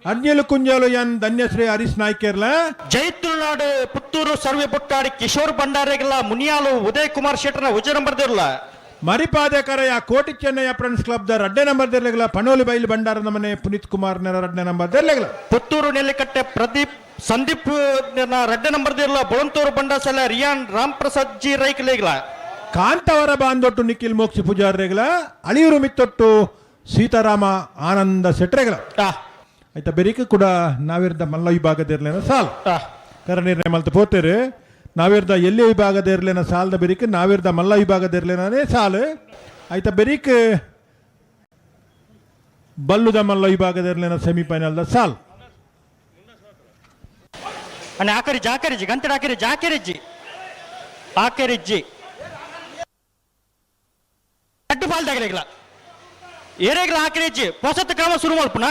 ಅಡ್ನಿಲು ಕುಂಜಾಲು ಎನ್ ಧನ್ಯಶ್ರೀ ಹರೀಶ್ ನಾಯ್ಕರ್ಲ. ಜೈ ತುಳುನಾಡು ಪುತ್ತೂರು ಸರ್ವೆ ಬುಟ್ಟಾಡಿ ಕಿಶೋರ್ ಭಂಡಾರಿಗೆಲ್ಲ ಮುನಿಯಾಲು ಉದಯ್ ಕುಮಾರ್ ಶೆಟ್ಟರ್ನ ಒಂಜಿ ನಂಬರ್ದಿರಲ್ಲ. ಮರಿಪಾದಕರೆಯ Koti Chennaya friends club the ರಡ್ಡೆ ನಂಬರ್ ದಿರ್ಲೆಗಲ ಪಣೋಲಿ ಬೈಲು ಭಂಡಾರ ಮನೆ ಪುನೀತ್ ಕುಮಾರ್ ನೆರ ರಡ್ಡೆ ನಂಬರ್ ದಿರ್ಲೆಗಲ. ಪುತ್ತೂರು ನೆಲ್ಲಿಕಟ್ಟೆ ಪ್ರದೀಪ್ ಸಂದೀಪ್ ರಡ್ಡೆ ನಂಬರ್ ದಿರ್ಲ ಬೊಳಂತೂರು ಬಂಡಾಸಲ ರಿಯಾನ್ ರಾಮ್ ಪ್ರಸಾದ್ ಜಿ ರೈಕ್ಲೇಗ್ಲ. ಕಾಂತವರ ಬಾಂದೊಟ್ಟು ನಿಖಿಲ್ ಮೋಕ್ಷಿ ಪೂಜಾರ್ರೆಗಲ ಅಳಿಯೂರು ಮಿತ್ತೊಟ್ಟು ಸೀತಾರಾಮ ಆನಂದ ಶೆಟ್ರೆಗಲ. ಆಯ್ತಾ ಬೆರಿಕೆ ಕೂಡ ನಾವಿರ್ದ ಮಲ್ಲ ವಿಭಾಗದ ಇರ್ಲೇನ ಸಾಲ್ ಕರ ನಿರ್ಣಯ ಮಲ್ತ ಪೋತೇರು. ನಾವಿರ್ದ ಎಲ್ಲಿ ವಿಭಾಗದ ಇರ್ಲೇನ ಸಾಲದ ಬೆರಿಕೆ ನಾವಿರ್ದ ಮಲ್ಲ ವಿಭಾಗದ ಇರ್ಲೇನೇ ಸಾಲು. ಆಯ್ತಾ ಬೆರಿಕ್ ಬಲ್ಲುದ ಮಲ್ಲ ವಿಭಾಗದ ಇರ್ಲೇನ ಸೆಮಿಫೈನಲ್ದ ಸಾಲ್. ಅಣ್ಣ ಆಕರಿಜ್ಜಿ ಆಕರಿಜ್ಜಿ ಗಂತಡ ಆಕರಿಜ್ಜಿ ಆಕರಿಜ್ಜಿ ಆಕರಿಜ್ಜಿ ಅಡ್ಡು ಪಾಲ್ದಾಗಲಿಲ್ಲ ಏರೇಗ್ಲ ಆಕರಿಜ್ಜಿ ಹೊಸತ್ ಕ್ರಮ ಶುರು ಮಲ್ಪುನ.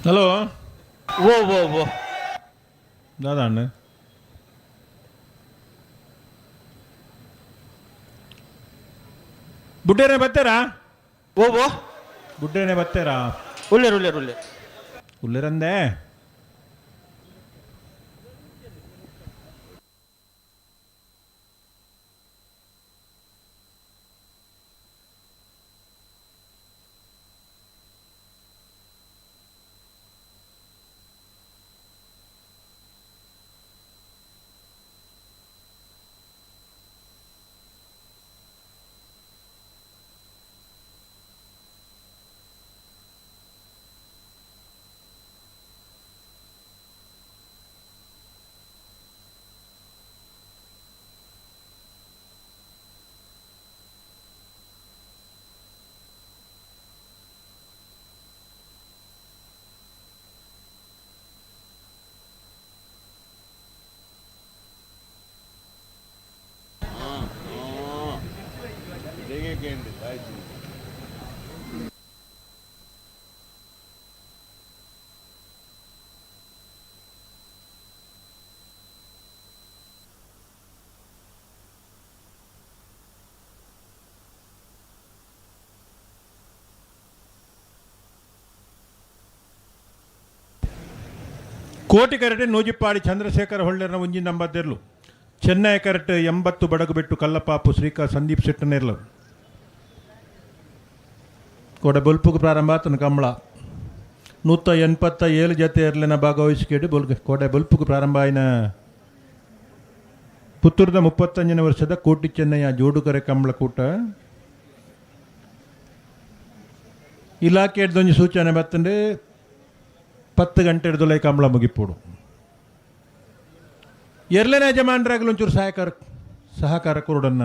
ಹಲೋ. ಓ ಓ ಓ. ದಾದಾ ಅಣ್ಣ ಬುಡ್ಡೇನೆ ಬತ್ತೇರಾ? ಓ ಓ. ಬುಡ್ಡೇನೆ ಬತ್ತೇರಾ? ಉಳ್ಳೇರು ಉಳ್ಳೇರು ಉಳ್ಳೇರು. ಉಳ್ಳೇರಂದೆ. ಕೋಟಿ ಕರೆಟೆ ನೂಜಿಪ್ಪಾಡಿ ಚಂದ್ರಶೇಖರ ಹೊಳ್ಳೆರ್ನ ಒಂಜಿ ನಂಬದ್ದೆರ್ಲು. ಚೆನ್ನೈ ಕರೆಟ್ 80 ಬಡಗುಬೆಟ್ಟು ಕಲ್ಲಪಾಪು ಶ್ರೀಕಾ ಸಂದೀಪ್ ಶೆಟ್ಟನೆರ್ಲು. ಕೋಡೆ ಬೊಲ್ಪುಗು ಪ್ರಾರಂಭ ಆತನ ಕಂಬಳ. 187 ಜತೆ ಎರ್ಲೆನ ಭಾಗವಹಿಸಿಕೆಡು ಬೊಲ್ಗೆ ಕೋಡೆ ಬೊಲ್ಪುಗು ಪ್ರಾರಂಭ ಆಯಿನ ಪುತ್ತೂರದ 35ನೇ ವರ್ಷದ ಕೋಟಿ ಚೆನ್ನಯ್ಯ ಜೋಡುಕರೆ ಕಂಬಳ ಕೂಟ. ಇಲಾಖೆಡ್ದೊಂಜಿ ಸೂಚನೆ ಬತ್ತಂಡೆ 10 ಗಂಟೆ ಹಿಡ್ದೊಲೈ ಕಂಬಳ ಮುಗಿಪೋಡು. ಎರ್ಲೆನ ಯಜಮಾನರಾಗಲು ಒಂಚೂರು ಸಹಕಾರ ಸಹಕಾರ ಕೊರಡನ್ನ.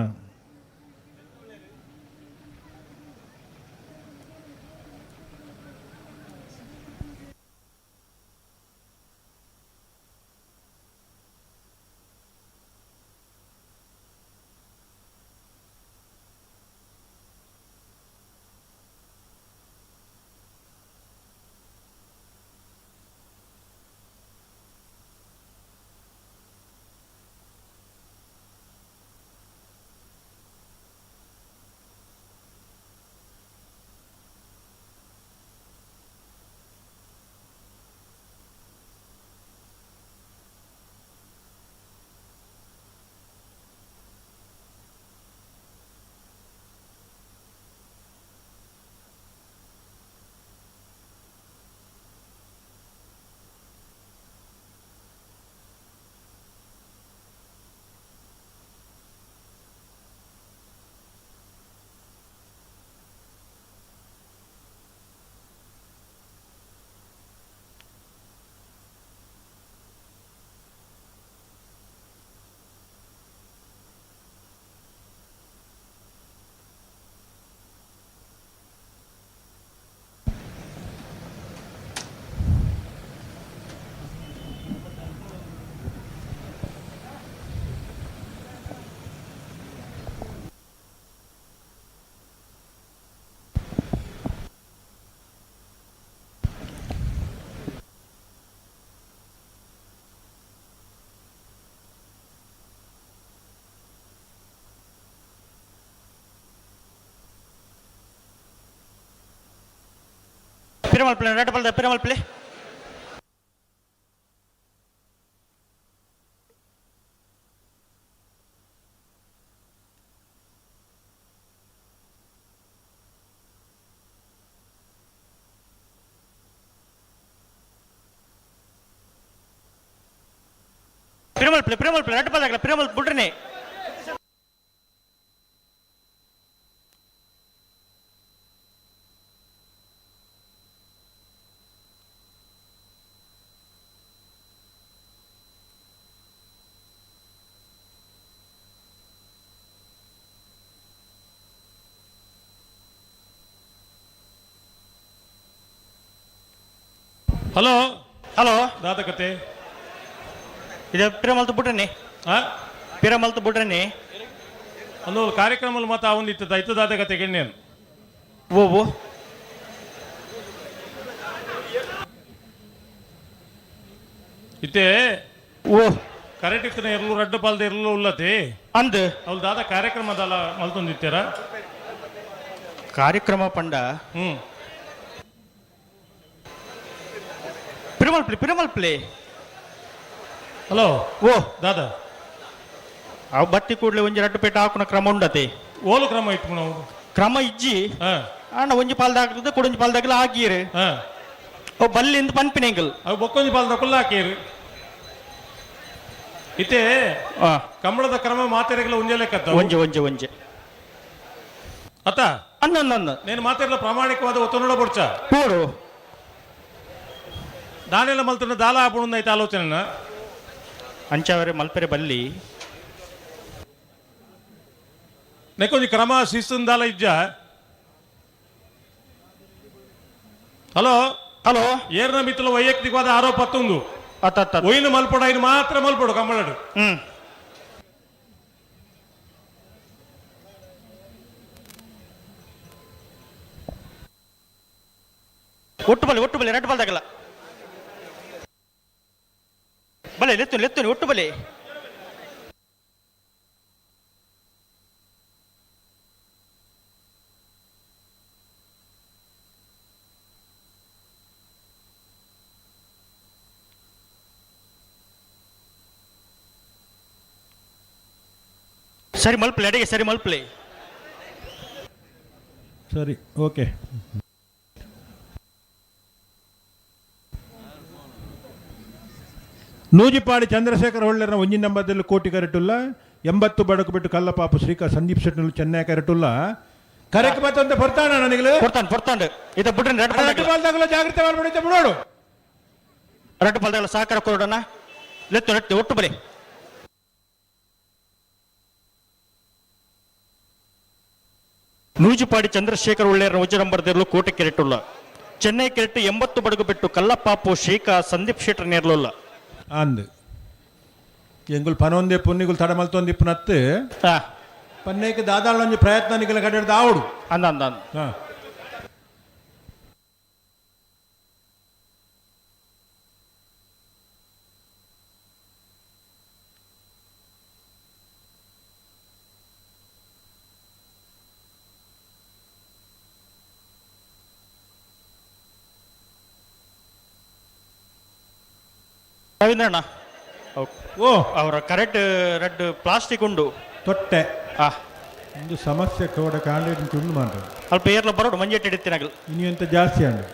ಪಿರಮಲ್ ಪ್ಲೇ ರೆಡ್ ಬಲ್ದ ಪಿರಮಲ್ ಪ್ಲೇ. ಪಿರಮಲ್ ಪ್ಲೇ ಪಿರಮಲ್ ಪ್ಲೇ ರೆಡ್ ಬಲ್ದಾಗಲ ಪಿರಮಲ್ ಬುಡ್ರನೆ. ಹಲೋ. ಹಲೋ. ದಾದ ಕತೆ? ಇದು ಪಿರಮಲ್ತು ಬುಡ್ರನೆ. ಆ? ಪಿರಮಲ್ತು ಬುಡ್ರನೆ. ಒಂದು ಕಾರ್ಯಕ್ರಮ ಮಾತ ಒಂದು ಇತ್ತು ಇತ್ತು ದಾದ ಕತೆ ಗೆಣ್ಣೇನು. ಓ ಓ. ಇತ್ತೆ ಓ. ಕರೆಕ್ಟ್ ಇತ್ತಿನ ಎರ್ಲು ರಡ್ಡು ಪಾಲ್ದ ಎರ್ಲು ಉಲ್ಲತಿ. ಅಂದ್. ಅವ್ಲು ದಾದ ಕಾರ್ಯಕ್ರಮದಲ್ಲ ಮಲ್ತೊಂದಿತ್ತೀರ? ಕಾರ್ಯಕ್ರಮ ಪಂಡ ಪಿರಮಲ್ ಪ್ಲೇ, ಪಿರಮಲ್ ಪ್ಲೇ. ಹಲೋ. ಓ. ದಾದ? ಅವು ಬತ್ತಿ ಕೂಡ್ಲೆ ಒಂಜಿ ರಡ್ಡು ಪೇಟ ಹಾಕುನ ಕ್ರಮ ಉಂಡತೆ. ಓಲು ಕ್ರಮ ಇತ್ತು ನಾವು? ಕ್ರಮ ಇಜ್ಜಿ. ಅಣ್ಣ ಒಂಜಿ ಪಾಲ್ದ ಹಾಕದ ಕೊಡೊಂಜಿ ಪಾಲ್ದಾಗಲ ಹಾಕಿಯರು. ಓ ಬಲ್ಲಿಂದ ಪನ್ಪಿನೆಂಗಲ್. ಅವು ಬೊಕ್ಕೊಂಜಿ ಪಾಲ್ದ ಕುಲ್ಲ ಹಾಕಿರು ಇತ್ತೆ. ಕಂಬಳದ ಕ್ರಮ ಮಾತೆರೆಗಳ ಒಂಜೆ ಲೆಕ್ಕತ್ತ? ಒಂಜೆ ಒಂಜೆ ಒಂಜೆ. ಅತ್ತ? ಅಂದ ಅಂದ ಅಂದ. నేను ಮಾತೆರ್ಲ ಪ್ರಾಮಾಣಿಕವಾದ ಒತ್ತುನಡ ಬೊಡ್ಚ. ಪೋಡು. ದಾನೆಲ್ಲ ಮಲ್ತುಂಡ ದಾಲ ಆಪುಂಡು ಐತೆ ಆಲೋಚನೆ. ಅಂಚಾವರೆ ಮಲ್ಪೆರೆ ಬಲ್ಲಿ. ನೆಕ್ಕೊಂಜಿ ಕ್ರಮ ಶಿಸ್ತುನ್ ದಾಲ ಇಜ್ಜ. ಹಲೋ. ಹಲೋ. ಏರ್ನ ಮಿತ್ತಲ ವೈಯಕ್ತಿಕವಾದ ಆರೋಪ ತುಂದು. ಅತ್ತ ಅತ್ತ. ಒಯ್ನು ಮಲ್ಪಡ, ಇನ್ನು ಮಾತ್ರ ಮಲ್ಪಡು ಕಂಬಳಡು. ಒಟ್ಟು ಬಲೆ, ಒಟ್ಟು ಬಲೆ, ರಡ್ಡು ಬಲ್ದಾಗಲ್ಲ ಬಲೆ, ಲೆತ್ತು ಲೆತ್ತು, ಒಟ್ಟು ಬಲೆ. ಸರಿ ಮಲ್ಪಲೆ, ಅಡಿಗೆ ಸರಿ ಮಲ್ಪಲೆ. ಸರಿ, ಓಕೆ. ನೂಜಿಪಾಡಿ ಚಂದ್ರಶೇಖರ ಹೊಳ್ಳೆರ್ನ ಒಂಜಿ ನಂಬರ್ದಲ್ಲಿ ಕೋಟಿ ಕರೆಟುಲ್ಲ, 80 ಬಡಕು ಬಿಟ್ಟು ಕಲ್ಲಪಾಪು ಶ್ರೀಕಾ ಸಂದೀಪ್ ಶೆಟ್ಟಿನಲ್ಲೂ ಚೆನ್ನೈ ಕರೆಟುಲ್ಲ. ಕರೆಕ್ ಮತ್ತೊಂದು ಪೊರ್ತಾಣ ನನಗೆ. ಕೊಡ್ತಾನೆ ಕೊಡ್ತಾನೆ, ಇದ ಬಿಡ್ರಿ ರಡ್ಡು ರಡ್ಡು ಪಾಲ್ದಾಗಲ. ಬಾಲ್ದಾಗಲ ಜಾಗ್ರತೆ ಮಾಡ್ಬಿಡಿ, ಬಿಡೋಡು. ರಡ್ಡು ಪಾಲ್ದಾಗಲ ಸಹಕಾರ ಕೊಡೋಣ. ಲೆತ್ತು ಲೆತ್ತು, ಒಟ್ಟು ಬಲೆ. ನೂಜುಪಾಡಿ ಚಂದ್ರಶೇಖರ್ ಒಳ್ಳೆಯರ ವಜ್ರಂಬರದಿರಲು ಕೋಟೆ ಕೆರೆಟುಲ್ಲ, ಚೆನ್ನೈ ಕೆರೆಟ್ಟು 80 ಬಡಗು ಬಿಟ್ಟು ಕಲ್ಲಪಾಪು ಶೇಖ ಸಂದೀಪ್ ಶೆಟ್ಟರ್ ನೇರ್ಲುಲ್ಲ. ಅಂದ್ ಎಂಗುಲ್ ಪನೊಂದೆ ಪುನ್ನಿಗುಲ್ ತಡ ಮಲ್ತೊಂದಿಪ್ಪುನತ್ತು. ಪನ್ನೇಕ್ ದಾದಾಳೊಂಜಿ ಪ್ರಯತ್ನ ನಿಗಲ ಕಡೆಡ್ದು ಆವಡು. ಅಂದ ಅಂದ ಅಂದ. ರವೀಂದ್ರಣ್ಣ. ಓ. ಅವರ ಕರೆಕ್ಟ್ ರೆಡ್ ಪ್ಲಾಸ್ಟಿಕ್ ಉಂಡು. ತೊಟ್ಟೆ. ಒಂದು ಸಮಸ್ಯೆ ಕೋಡ ಕಾಂಡೇಟ್ ತುಂಡು ಮಾಡ್ರಿ. ಅಲ್ಪ ಏರ್ಲ ಬರೋಡು ಮಂಜೆಟ್ಟು ಹಿಡಿತೀನಾಗಲು. ಇನ್ನು ಎಂತ ಜಾಸ್ತಿ ಅಂಡು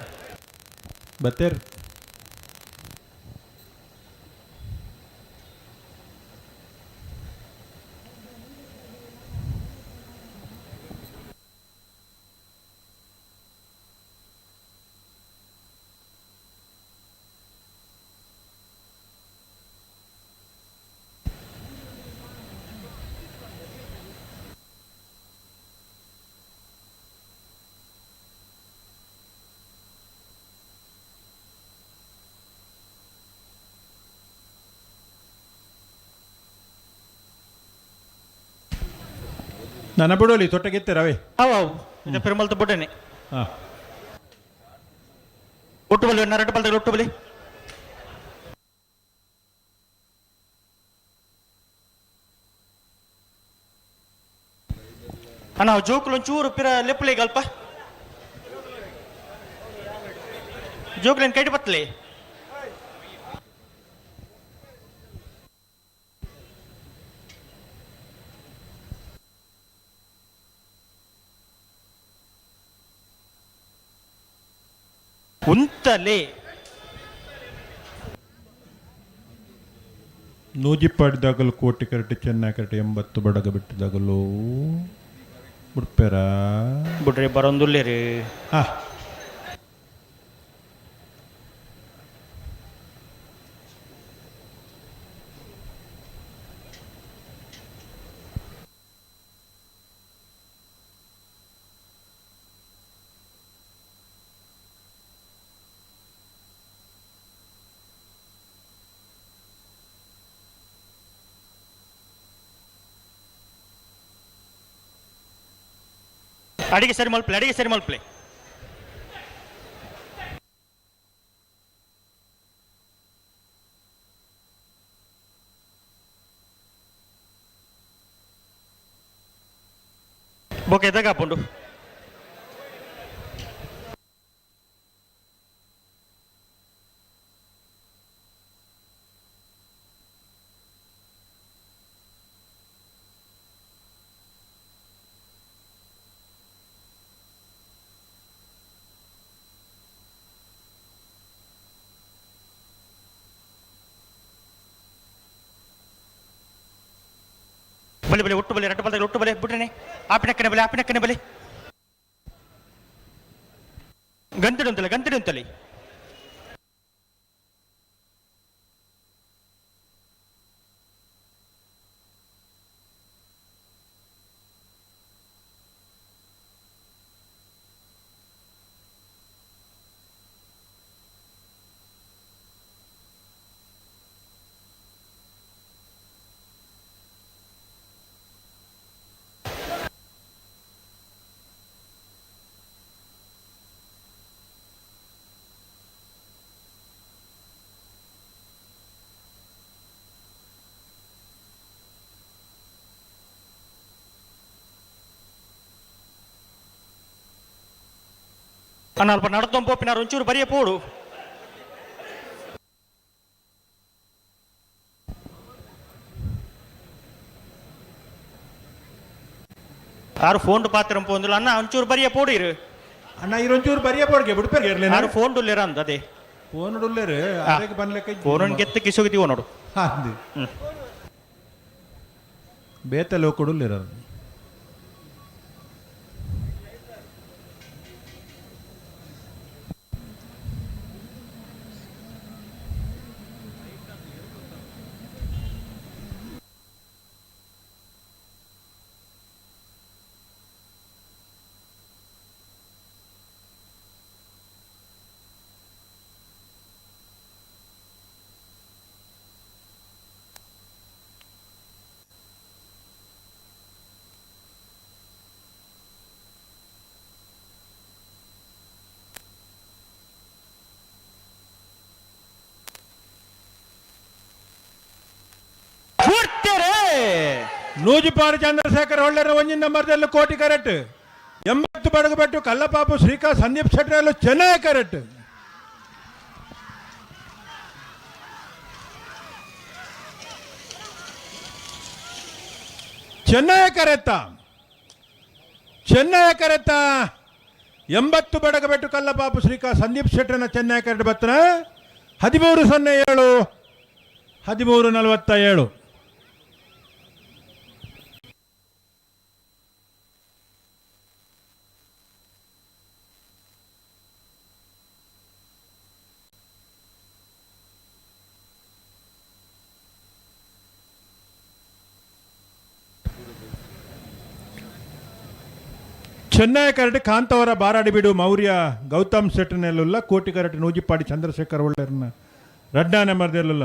ಬತ್ತೇರ್. ನನ್ನ ಬಿಡೋಲಿ ತೊಟ್ಟೆಗೆತ್ತೆ ರವಿ. ಅವು ಅವು ಇದು ಪೆರುಮಲ್ತ ಬುಡ್ಡನೆ. ಒಟ್ಟು ಬಲಿ ನರಡು ಬಲ್ದಾಗ ಒಟ್ಟು ಬಲಿ. ಅಣ್ಣ, ಜೋಕುಲು ಒಂಚೂರು ಪಿರ ಲೆಪ್ಪುಲೆ ಅಲ್ಪ. ಜೋಕುಲೇನು ಕೈಟ್ ಬತ್ತಲೆ. ಉಂತಲೆ. ನೂಜಿಪಾಡಿದಾಗಲು ಕೋಟಿ ಕರಟೆ, ಚೆನ್ನೈ ಕರಟೆ, 80 ಬಡಗ ಬಿಟ್ಟಿದಾಗಲು ಬಿಡ್ಪೇರ. ಬಿಡ್ರಿ, ಬರೋಂದುಲ್ಲೆ ರೀ. ಅಡಿಗೆ ಸರಿ ಮಲ್ಪಲೆ, ಅಡಿಗೆ ಸರಿ ಮಲ್ಪಲೆ. ಬೊಕ ಎದಗಾಪುಂಡು ಬಲೆ ಬಲೆ ಒಟ್ಟು ಬಲೆ ರಡ್ಡ ಬಲ್ದಾಗ ಒಟ್ಟು ಬಲೆ ಬಿಟ್ರೆ ಆಪಿನಕ್ಕನೆ ಬಲೆ ಆಪಿನಕ್ಕನೆ ಬಲೆ ಗಂತಿಡು ಅಂತಲೆ ಗಂತಿಡು ಅಂತಲೆ. ಅಣ್ಣ ಅಲ್ಪ ನಡ್ದೊಂದು ಪೋಪಿನಾರು ಒಂಚೂರು ಬರಿಯ ಪೋಡು. ಆರು ಫೋನ್ ಪಾತ್ರ ಪೋಂದಿಲ್ಲ ಅಣ್ಣ, ಒಂಚೂರು ಬರಿಯ ಪೋಡು ಇರು. ಅಣ್ಣ, ಇರೊಂಚೂರು ಬರಿಯ ಪೋಡ್ಗೆ ಬಿಡ್ಪೇರು ಇರ್ಲಿ. ಆರು ಫೋನ್ ಡುಲ್ಲೇರ ಅಂದ ಅದೇ. ಫೋನ್ ಉಲ್ಲೇರು, ಅದಕ್ಕೆ ಬನ್ಲೆಕ್ಕ. ಫೋನ್ ಗೆತ್ತ ಕಿಸುಗಿತೀವೋ ನೋಡು. ಅಂದು ಬೇತೆ ಲೋಕಡುಲ್ಲೇರ. ಪೂರ್ತಿರೇ. ನೂಜಿಪಾರು ಚಂದ್ರಶೇಖರ್ ಒಳ್ಳೆರ ಒಂಜಿನ ನಂಬರ್ದಲ್ಲಿ ಕೋಟಿ ಕರೆಕ್ಟ್. 80 ಬಡಗುಬೆಟ್ಟು ಕಲ್ಲಪಾಪು ಶ್ರೀಕಾಂತ್ ಸಂದೀಪ್ ಶೆಟ್ಟರಲ್ಲೂ ಚೆನ್ನೈ ಕರೆಕ್ಟ್. ಚೆನ್ನೈ ಕರೆತ್ತ, ಚೆನ್ನೈ ಕರೆತ್ತ. 80 ಬಡಗಬೆಟ್ಟು ಕಲ್ಲಪಾಪು ಶ್ರೀಕಾಂತ್ ಸಂದೀಪ್ ಶೆಟ್ಟರನ ಚೆನ್ನೈ ಕರೆಕ್ಟ್ ಬತ್ತನ. 13:07, 13:47. ಚೆನ್ನೈ ಕರಟೆ ಕಾಂತವರ ಬಾರಾಡಿಬೀಡು ಮೌರ್ಯ ಗೌತಮ್ ಶೆಟ್ಟನೆಲ್ಲುಲ್ಲ. ಕೋಟಿ ಕರಟೆ ನೂಜಿಪಾಡಿ ಚಂದ್ರಶೇಖರ್ ಒಳ್ಳೆರ್ನ ರಡ್ಡಾ ನೆಮ್ಮರ್ದೆಲ್ಲುಲ್ಲ.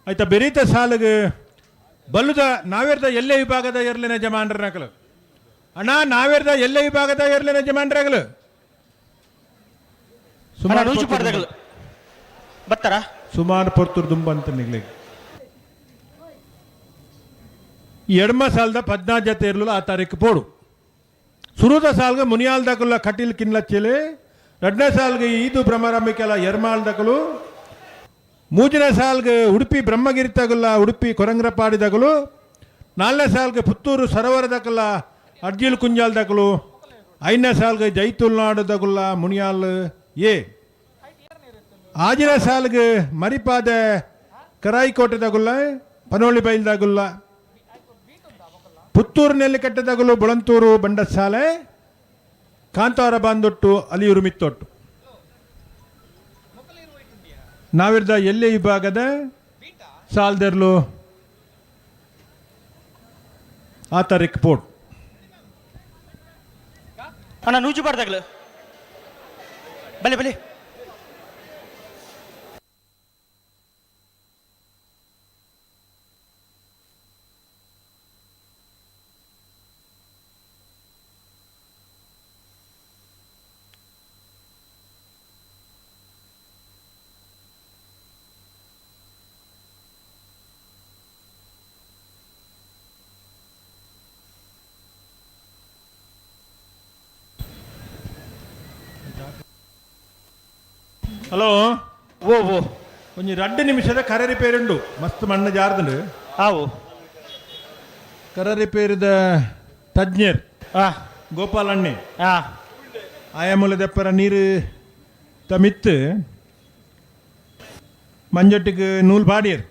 ಆಯ್ತಾ, ಬೆರೀತ ಸಾಲಿಗೆ ಬಲ್ಲುದ ನಾವೇರ್ದ ಎಲ್ಲೆ ವಿಭಾಗದ ಎರ್ಲಿನ ಜಮಾನ್ರನಕಲು. ಅಣ್ಣ, ನಾವೇರ್ದ ಎಲ್ಲೆ ವಿಭಾಗದ ಎರ್ಲಿನ ಜಮಾನ್ರಾಗಲು. ಅಣ್ಣ ನೂಜು ಬತ್ತಾರ. ಸುಮಾರು ಪೊರ್ತುರು ದುಂಬಂತ ನಿಗ್ಲಿಗೆ ಎಡ್ಮ ಸಾಲದ 14 ಜತೆ ಇರಲಿಲ್ಲ ಆ ತಾರೀಕು ಪೋಡು. ಸುರುದ ಸಾಲ್ಗೆ ಮುನಿಯಾಲ್ ದಕುಲ್ಲ ಕಟೀಲ್ ಕಿನ್ಲಚ್ಚೆಲೆ, ಎರಡನೇ ಸಾಲ್ಗೆ ಈದು ಭ್ರಮರಂಬಿಕೆಲ್ಲ ಎರ್ಮಾಲ್ ದಕಲು, ಮೂರನೇ ಸಾಲ್ಗೆ ಉಡುಪಿ ಬ್ರಹ್ಮಗಿರಿ ತಗುಲ್ಲ ಉಡುಪಿ ಕೊರಂಗ್ರಪಾಡಿ ದಕಲು, ನಾಲ್ಕನೇ ಸಾಲ್ಗೆ ಪುತ್ತೂರು ಸರೋವರ ದಕಲ್ಲ ಅರ್ಜಿಲ್ ಕುಂಜಾಲ್ ದಕಲು, ಐದನೇ ಸಾಲ್ಗೆ ಜೈತುಲ್ನಾಡು ದಗುಲ್ಲ ಮುನಿಯಾಲ್ ಎ, ಆಜಿನ ಸಾಲ್ಗೆ ಮರಿಪಾದೆ ಕರಾಯಿಕೋಟೆ ದಗುಲ್ಲ ಪನೋಳಿ ಬೈಲ್ ದಗುಲ್ಲ, ಪುತ್ತೂರು ನೆಲ್ಲಿಕಟ್ಟೆ ದಗುಲು ಬುಳಂತೂರು ಬಂಡಸಾಲೆ, ಕಾಂತಾರ ಬಾಂದೊಟ್ಟು ಅಲಿಯೂರು ಮಿತ್ತೊಟ್ಟು. ನಾವಿರ್ದ ಎಲ್ಲೆ ವಿಭಾಗದ ಸಾಲ್ದೆರ್ಲು ಆ ತಾರೀಕು ಪೋಡ್. ಅಣ್ಣ ನೂಜು ಬಾರ್ದಾಗ್ಲು ಬಲೆ ಬಲೆ. ಹಲೋ. ಓ ಓ. ಒಂಜಿ ರಡ್ಡು ನಿಮಿಷದ ಕರೆ ರಿಪೇರಿ ಉಂಡು, ಮಸ್ತ್ ಮಣ್ಣು ಜಾರ್ದುಂಡು. ಆವು. ಕರ ರಿಪೇರಿದ ತಜ್ಞರ್ ಗೋಪಾಲ್ ಅಣ್ಣೆ ಆಯಾಮೂಲ ದೆಪ್ಪರ ನೀರು ತಮಿತ್ತು ಮಂಜೊಟ್ಟಿಗೆ ನೂಲು ಪಾಡಿಯರ್.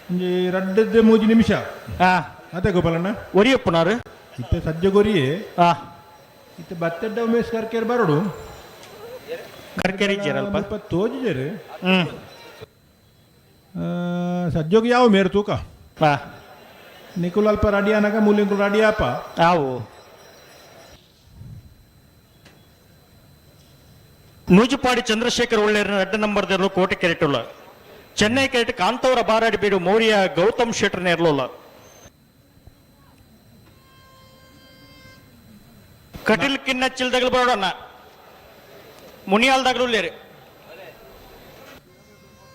ಒಂಜಿ ರಡ್ಡದ ಮೂಜಿ ನಿಮಿಷ. ಅದೇ ಗೋಪಾಲಣ್ಣ. ಒರಿಯಪ್ಪನಾರು. ಇತ್ತೆ ಸಜ್ಜ ಗೊರಿಯೇ. ಇತ್ತೆ ಬತ್ತೆಡ್ಡ ಉಮೇಶ್ ಕರ್ಕೇರ್ ಬರೋಡು. ಕರ್ಕೇರಿ ಇಜ್ಜಾರಲ್ಪ. ಅಲ್ಪ ತೋಜಿಜರು. ಸಜ್ಜೋಗಿ ಯಾವ ಮೇರು ತೂಕ. ನಿಕುಲ್ ಅಲ್ಪ ರೆಡಿ ಅನಗ ಮೂಲಿಂಕುಲ್ ರೆಡಿ ಆಪ. ಆವು. ನೂಜುಪಾಡಿ ಚಂದ್ರಶೇಖರ್ ಒಳ್ಳೆಯರ ಅಡ್ಡ ನಂಬರ್ ದೇರ್ಲು ಕೋಟೆ ಕೆರೆಟುಲ್ಲ. ಚೆನ್ನೈ ಕೆರೆಟ್ ಕಾಂತವರ ಬಾರಾಡಿ ಬೀಡು ಮೌರ್ಯ ಗೌತಮ್ ಶೆಟ್ಟರ್ ನೇರ್ಲುಲ್ಲ. ಕಟಿಲ್ ಕಿನ್ನಚ್ಚಿಲ್ದಗಲು ಬರೋಣ ಮುನಿಯಾಲ್ದಾಗಲು ಲೇರು.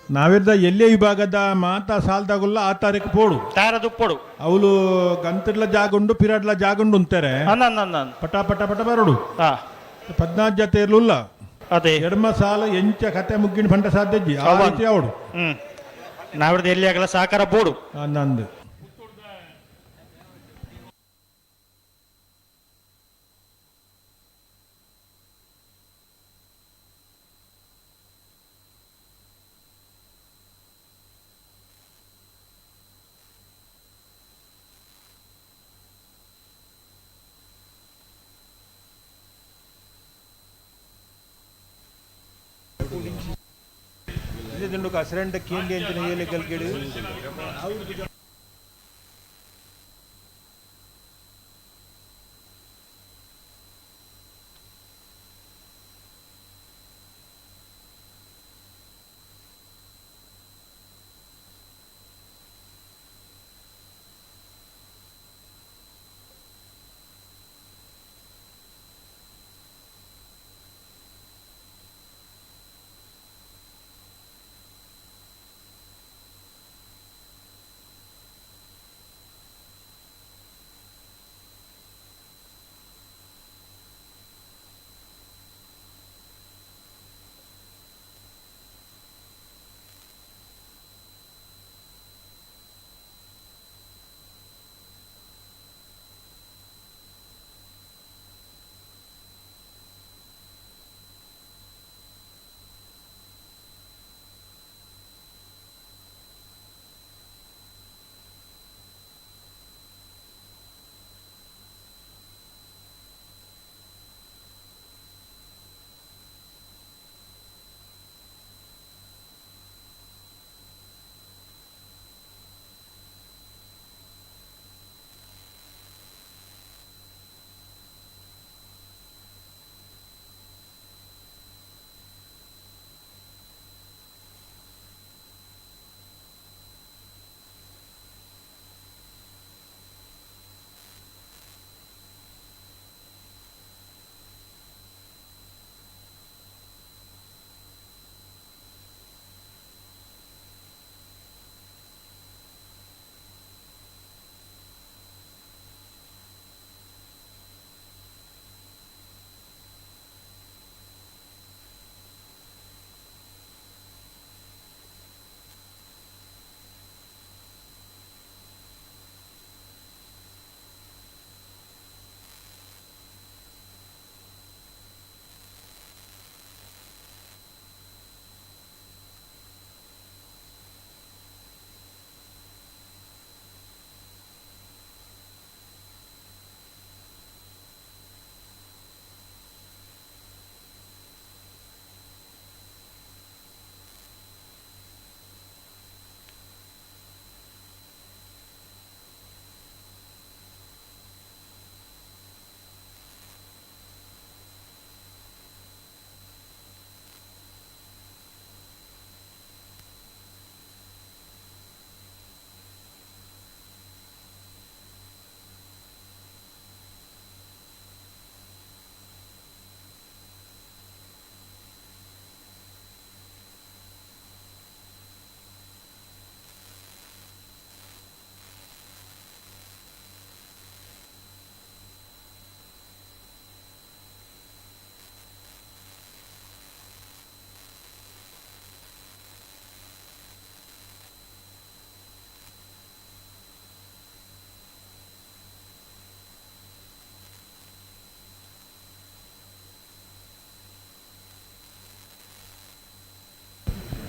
ನಾವಿರ್ದ ಎಲ್ಲೇ ವಿಭಾಗದ ಮಾತಾ ಸಾಲ್ದಾಗುಲ್ಲ ಆ ತಾರೀಕು ಪೋಡು. ತಾರದುಪ್ಪಡು. ಅವಳು ಗಂತಡ್ಲ ಜಾಗುಂಡು ಪಿರಾಡ್ಲ ಜಾಗುಂಡು ಅಂತಾರೆ. ಅನ್ನ ಅನ್ನ ಅನ್ನ. ಪಟ ಪಟ ಪಟ ಬರೋಡು. 14 ಜೊತೆ ಇರ್ಲಿಲ್ಲ. ಅದೇ. ಎಡಮ ಸಾಲ ಎಂಚ ಕತೆ ಮುಗ್ಗಿನ ಪಂಟ ಸಾಧ್ಯಜ್ಜಿ ಆ ರೀತಿ ಅವಡು. ನಾವಿರ್ದ ಎಲ್ಲಿ ಆಗಲ್ಲ ಸಹಕಾರ ಬೋಡು. ನಂದು. ಹಸಿರೆಂಡ ಕೇಂಡಿ ಅಂಚಿನ ಏಲೆ ಗಲ್ಗೆಡು.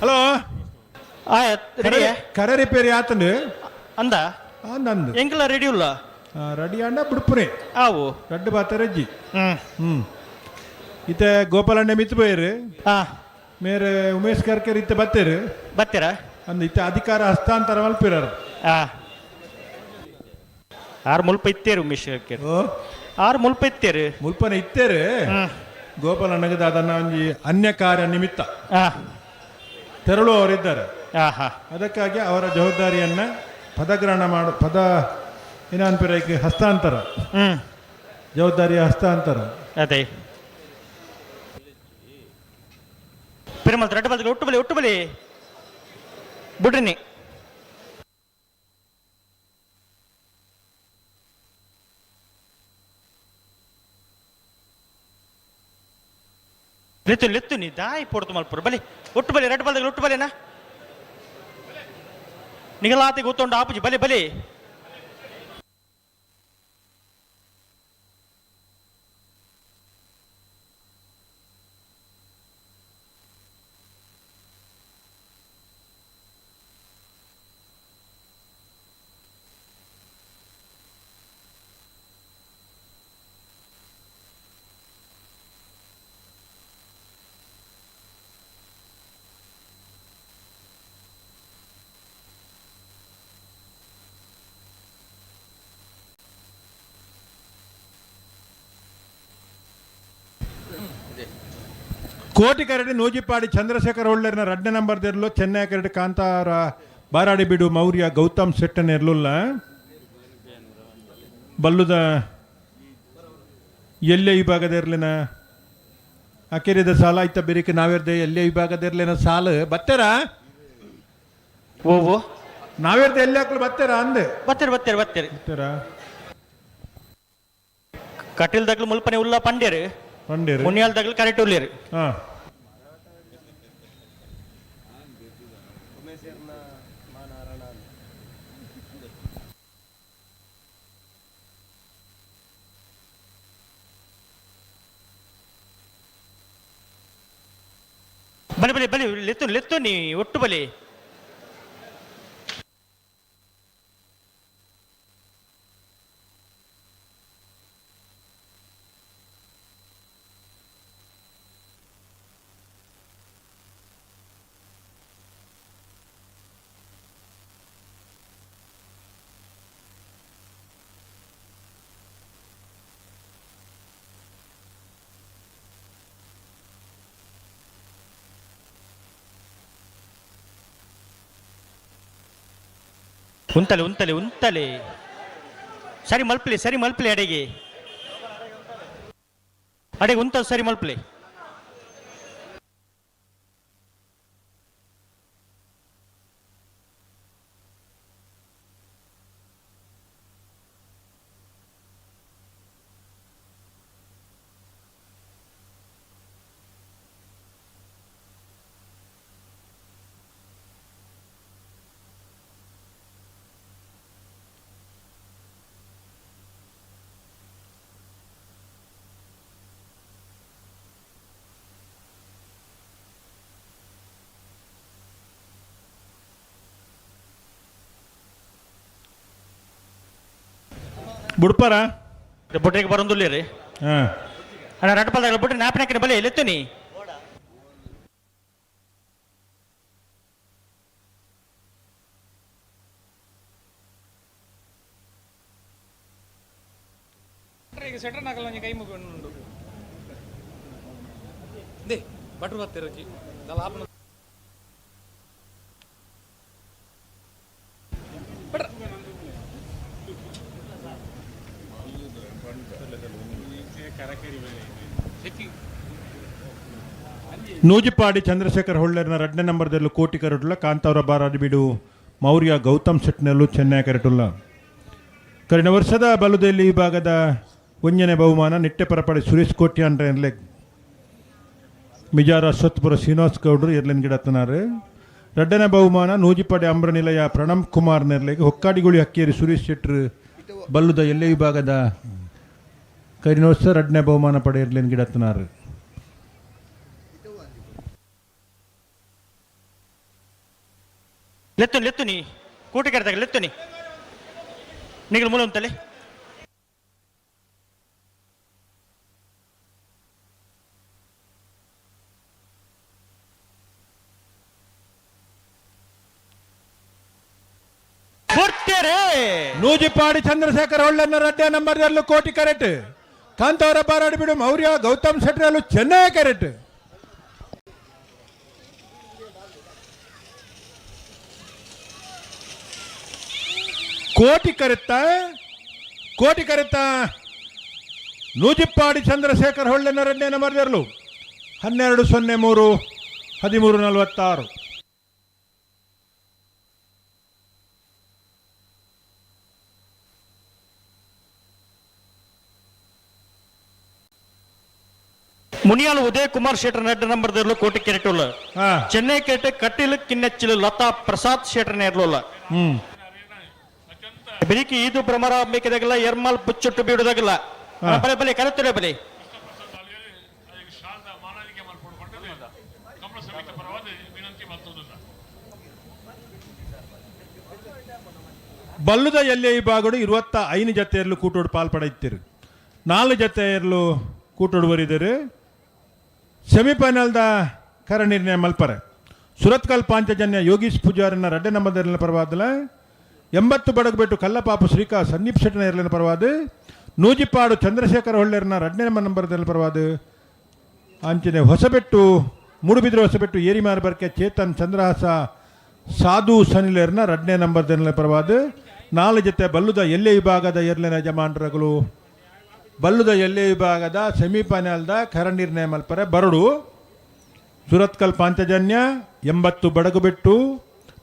ಹಲೋ. ರೆಡಿ. ಕರೆ ರಿಪೇರಿ ಆತಂಡು. ಅಂದ. ನಂದು. ಎಂಕಲ ರೆಡಿ ಉಲ್ಲ. ರೆಡಿ ಅಂಡ ಬಿಡ್ಪುನೆ. ಆವು. ರಡ್ಡು ಬಾತ ರಜ್ಜಿ. ಹ್ಮ್. ಹ್ಮ್ ಇತ್ತೆ ಗೋಪಾಲಣ್ಣ ಮಿತ್ತು ಪೋಯರು. ಹಾ. ಮೇರೆ ಉಮೇಶ್ ಕರ್ಕರ್ ಇತ್ತೆ ಬತ್ತೇರು. ಬರ್ತೀರಾ? ಅಂದ್ ಇತ್ತೆ ಅಧಿಕಾರ ಹಸ್ತಾಂತರ ಮಲ್ಪಿರಾರು. ಆ ಆರು ಮುಲ್ಪ ಇತ್ತೇರು ಉಮೇಶ್ ಕರ್ಕೇರ್. ಓ. ಆರು ಮುಲ್ಪ ಇತ್ತೇರು. ಮುಲ್ಪನ ಇತ್ತೇರು. ಗೋಪಾಲಣ್ಣಗೆ ದಾದನ್ನ ಒಂಜಿ ಅನ್ಯ ಕಾರ್ಯ ನಿಮಿತ್ತ ಹಾ. ತೆರಳುವವರಿದ್ದಾರೆ. ಹಾ ಹಾ. ಅದಕ್ಕಾಗಿ ಅವರ ಜವಾಬ್ದಾರಿಯನ್ನ ಪದಗ್ರಹಣ ಮಾಡು ಪದ ಏನನ್ಪಿರ ಹಸ್ತಾಂತರ. ಹ್ಮ್. ಜವಾಬ್ದಾರಿಯ ಹಸ್ತಾಂತರ. ಅದೇ ಪಿರಮಲ್ ರಡ್ಡು ಬಲ್ದಿಗೆ ಒಟ್ಟು ಬಲಿ ಒಟ್ಟು ಬಲಿ ಬುಡ್ರಿನಿ. ಲೆತ್ತು ಲೆತ್ತು ನೀ ದಾಯಿ ಪೊಡ್ತು ಮಲ್ಪುರು ಬಲಿ ಒಟ್ಟು ಬಲಿ ರಡ್ಡು ಬಲ್ದಿಗೆ ಒಟ್ಟು ಬಲಿನಾ ನಿಗಲಾತಿ ಗೊತ್ತೊಂಡು ಆಪುಜಿ ಬಲಿ ಬಲಿ. ಕೋಟಿ ಕರಡಿ ನೂಜಿಪಾಡಿ ಚಂದ್ರಶೇಖರ್ ಒಳ್ಳೆರ್ನ ರಡ್ಡ ನಂಬರ್ ದೇರ್ಲು ಚೆನ್ನೈ ಕರಡಿ ಕಾಂತಾರ ಬಾರಾಡಿ ಬಿಡು ಮೌರ್ಯ ಗೌತಮ್ ಸೆಟ್ಟನ್ ಇರ್ಲಿಲ್ಲ. ಬಲ್ಲುದ ಎಲ್ಲೇ ವಿಭಾಗದ ಇರ್ಲಿನ ಅಕೆರಿದ ಸಾಲ ಐತ ಬೆರಿಕೆ ನಾವೇರ್ದೆ ಎಲ್ಲೇ ವಿಭಾಗದ ಇರ್ಲಿನ ಸಾಲು ಬತ್ತೇರಾ? ಓವು. ನಾವೇರ್ದೆ ಎಲ್ಲಿ ಹಾಕ್ಲು ಬತ್ತೇರಾ ಅಂದೆ. ಬತ್ತೀರಿ ಬತ್ತೀರಿ ಬತ್ತೀರಿ. ಬತ್ತೇರಾ? ಕಟೀಲ್ ದಗ್ಲು ಮುಲ್ಪನೆ ಉಲ್ಲ ಪಂಡ್ಯರು. ಪಂಡೇರು. ಮುನಿಯಾಲ್ ದಗ್ಲು ಕರೆಕ್ಟ್ ಉಲ್ಲೇರು. ಹಾ. ಬಲಿ ಬಲಿ ಬಲಿ ಲೆತ್ತು ಲೆತ್ತು ನೀ ಒಟ್ಟು ಬಲಿ. ಉಂತಲೆ ಉಂತಲೆ ಉಂತಲೆ ಸರಿ ಮಲ್ಪಲಿ ಸರಿ ಮಲ್ಪಲಿ ಅಡೆಗೆ ಅಡೆಗೆ ಉಂತ ಸರಿ ಮಲ್ಪಲಿ. ಬುಡ್ಪಾರ. ಬುಡ್ರಿಗೆ ಬರೋದಿಲ್ಲ ರೀ. ಹಾ. ಅಣ್ಣ ರಡ್ಪಲ್ದಾಗ ಬುಡ್ರಿ ನಾಪಿನ ಬಲಿ ಲೆತ್ತು ನೀ. ನೂಜಿಪಾಡಿ ಚಂದ್ರಶೇಖರ್ ಹೊಳ್ಳೇರ್ನ ರಡ್ನೇ ನಂಬರ್ದಲ್ಲೂ ಕೋಟಿ ಕರಟುಲ್ಲ ಕಾಂತಾವರ ಬಾರಾಡಿ ಬಿಡು ಮೌರ್ಯ ಗೌತಮ್ ಸೆಟ್ನಲ್ಲೂ ಚೆನ್ನೈ ಕರಟುಲ್ಲ. ಕರಿನ ವರ್ಷದ ಬಲುದೆಲ್ಲಿ ವಿಭಾಗದ ಒಂಜನೆ ಬಹುಮಾನ ನಿಟ್ಟೆ ಪರಪಾಡಿ ಸುರೇಶ್ ಕೋಟ್ಯಾನ್ ಲೆಗ್ ಮಿಜಾರ ಅಶ್ವತ್ಪುರ ಶ್ರೀನಿವಾಸ್ ಗೌಡ್ರು ಎರ್ಲಿನ್ ಗಿಡತ್ತನಾರು. ರಡ್ಡನೇ ಬಹುಮಾನ ನೂಜಿಪಾಡಿ ಅಂಬ್ರ ನಿಲಯ ಪ್ರಣಮ್ ಕುಮಾರ್ ನೆರ್ಲೆಗ್ ಹೊಕ್ಕಾಡಿಗುಳಿ ಹಕ್ಕೇರಿ ಸುರೇಶ್ ಶೆಟ್ರು ಬಲ್ಲುದ ಎಲ್ಲೆ ವಿಭಾಗದ ಕರಿನ ವರ್ಷ ರಡ್ಡನೇ ಬಹುಮಾನ ಪಡೆಯರ್ಲಿನ್ ಗಿಡತ್ತನಾರು. ಲೆತ್ತು ಲೆತ್ತು ನೀ ಕೂಟಕ್ಕೆ ಲೆತ್ತು ನೀ ನಿಗಲ್ ಮೂಲ ಅಂತಲೆ. ಕೊಡ್ತೇರೆ. ನೂಜಿಪಾಡಿ ಚಂದ್ರಶೇಖರ್ ಹೊಳ್ಳನ್ನ ರಡ್ಡೆ ನಂಬರ್ ಎಲ್ಲೂ ಕೋಟಿ ಕರೆಕ್ಟ್. ಕಾಂತಾವರ ಬಾರಾಡಿ ಬಿಡು ಮೌರ್ಯ ಗೌತಮ್ ಶೆಟ್ಟರಲ್ಲೂ ಚೆನ್ನೈ ಕರೆಕ್ಟ್. ಕೋಟಿ ಕರೆತ್ತ, ಕೋಟಿ ಕರೆತ್ತ. ನೂಜಿಪ್ಪಾಡಿ ಚಂದ್ರಶೇಖರ್ ಹೊಳ್ಳನ್ನ ರಡ್ಡೆ ನಂಬರ್ ಎರಲು. 12:03, 13:46. ಮುನಿಯಾಲ್ ಉದಯ್ ಕುಮಾರ್ ಶೆಟ್ಟರ್ ನೆಡ್ ನಂಬರ್ ದೇರ್ಲು ಕೋಟಿ ಕೆರೆಟುಲ್ಲ. ಚೆನ್ನೈ ಕೆರೆಟ್ ಕಟ್ಟಿಲ್ ಕಿನ್ನೆಚ್ಚಿಲು ಲತಾ ಪ್ರಸಾದ್ ಶೆಟ್ಟರ್ ನೇರ್ಲುಲ್ಲ. ಬೆಳಿಗ್ಗೆ ಈದು ಭ್ರಮರ ಬೇಕಿದಾಗಲ್ಲ ಎರ್ಮಾಲ್ ಪುಚ್ಚೊಟ್ಟು ಬೀಡುದಾಗಲ್ಲ. ಬಲೆ ಬಲೆ ಕರೆತರೆ ಬಲೆ. ಬಲ್ಲುದ ಎಲ್ಲೆ ವಿಭಾಗಡು 25 ಜತೆಯಲ್ಲೂ ಕೂಟೋಡು ಪಾಲ್ಪಡೆಯುತ್ತೀರು. 4 ಜತೆಯಲ್ಲೂ ಕೂಟೋಡು ಬರಿದರು. ಸೆಮಿಫೈನಲ್ದ ಕರ ನಿರ್ಣಯ ಮಲ್ಪರೆ. ಸುರತ್ಕಲ್ ಪಾಂಚಜನ್ಯ ಯೋಗೀಶ್ ಪೂಜಾರನ್ನ ರಡ್ಡೆ ನಂಬರ್ ಪರವಾದಲ, 80 ಬಡಗುಬೆಟ್ಟು ಕಲ್ಲಪಾಪು ಶ್ರೀಕಾ ಸಂದೀಪ್ ಶೆಟ್ಟನ ಎರಲಿನ ಪರವಾದ, ನೂಜಿಪಾಡು ಚಂದ್ರಶೇಖರ ಹೊಳ್ಳೆರ್ನ ರಡ್ಡೆ ನಂಬರ್ ಪರವಾದ, ಅಂಚನೆ ಹೊಸಬೆಟ್ಟು ಮೂಡುಬಿದ್ರೆ ಹೊಸಬೆಟ್ಟು ಏರಿಮಾರ್ ಬರ್ಕೆ ಚೇತನ್ ಚಂದ್ರಹಾಸ ಸಾಧು ಸನಿಲೇರ್ನ ರಡ್ನೇ ನಂಬರ್ ಪರವಾದ. 4 ಜೊತೆ ಬಲ್ಲುದ ಎಲ್ಲೆ ವಿಭಾಗದ ಎರ್ಲಿನ ಯಜಮಾನರುಗಳು ಬಲ್ಲುದ ಎಲ್ಲೆ ವಿಭಾಗದ ಸೆಮಿಫೈನಲ್ದ ಕರ ನಿರ್ಣಯ ಮಲ್ಪರೆ ಬರಡು. ಸುರತ್ಕಲ್ ಪಾಂಚಜನ್ಯ, 80 ಬಡಗುಬೆಟ್ಟು,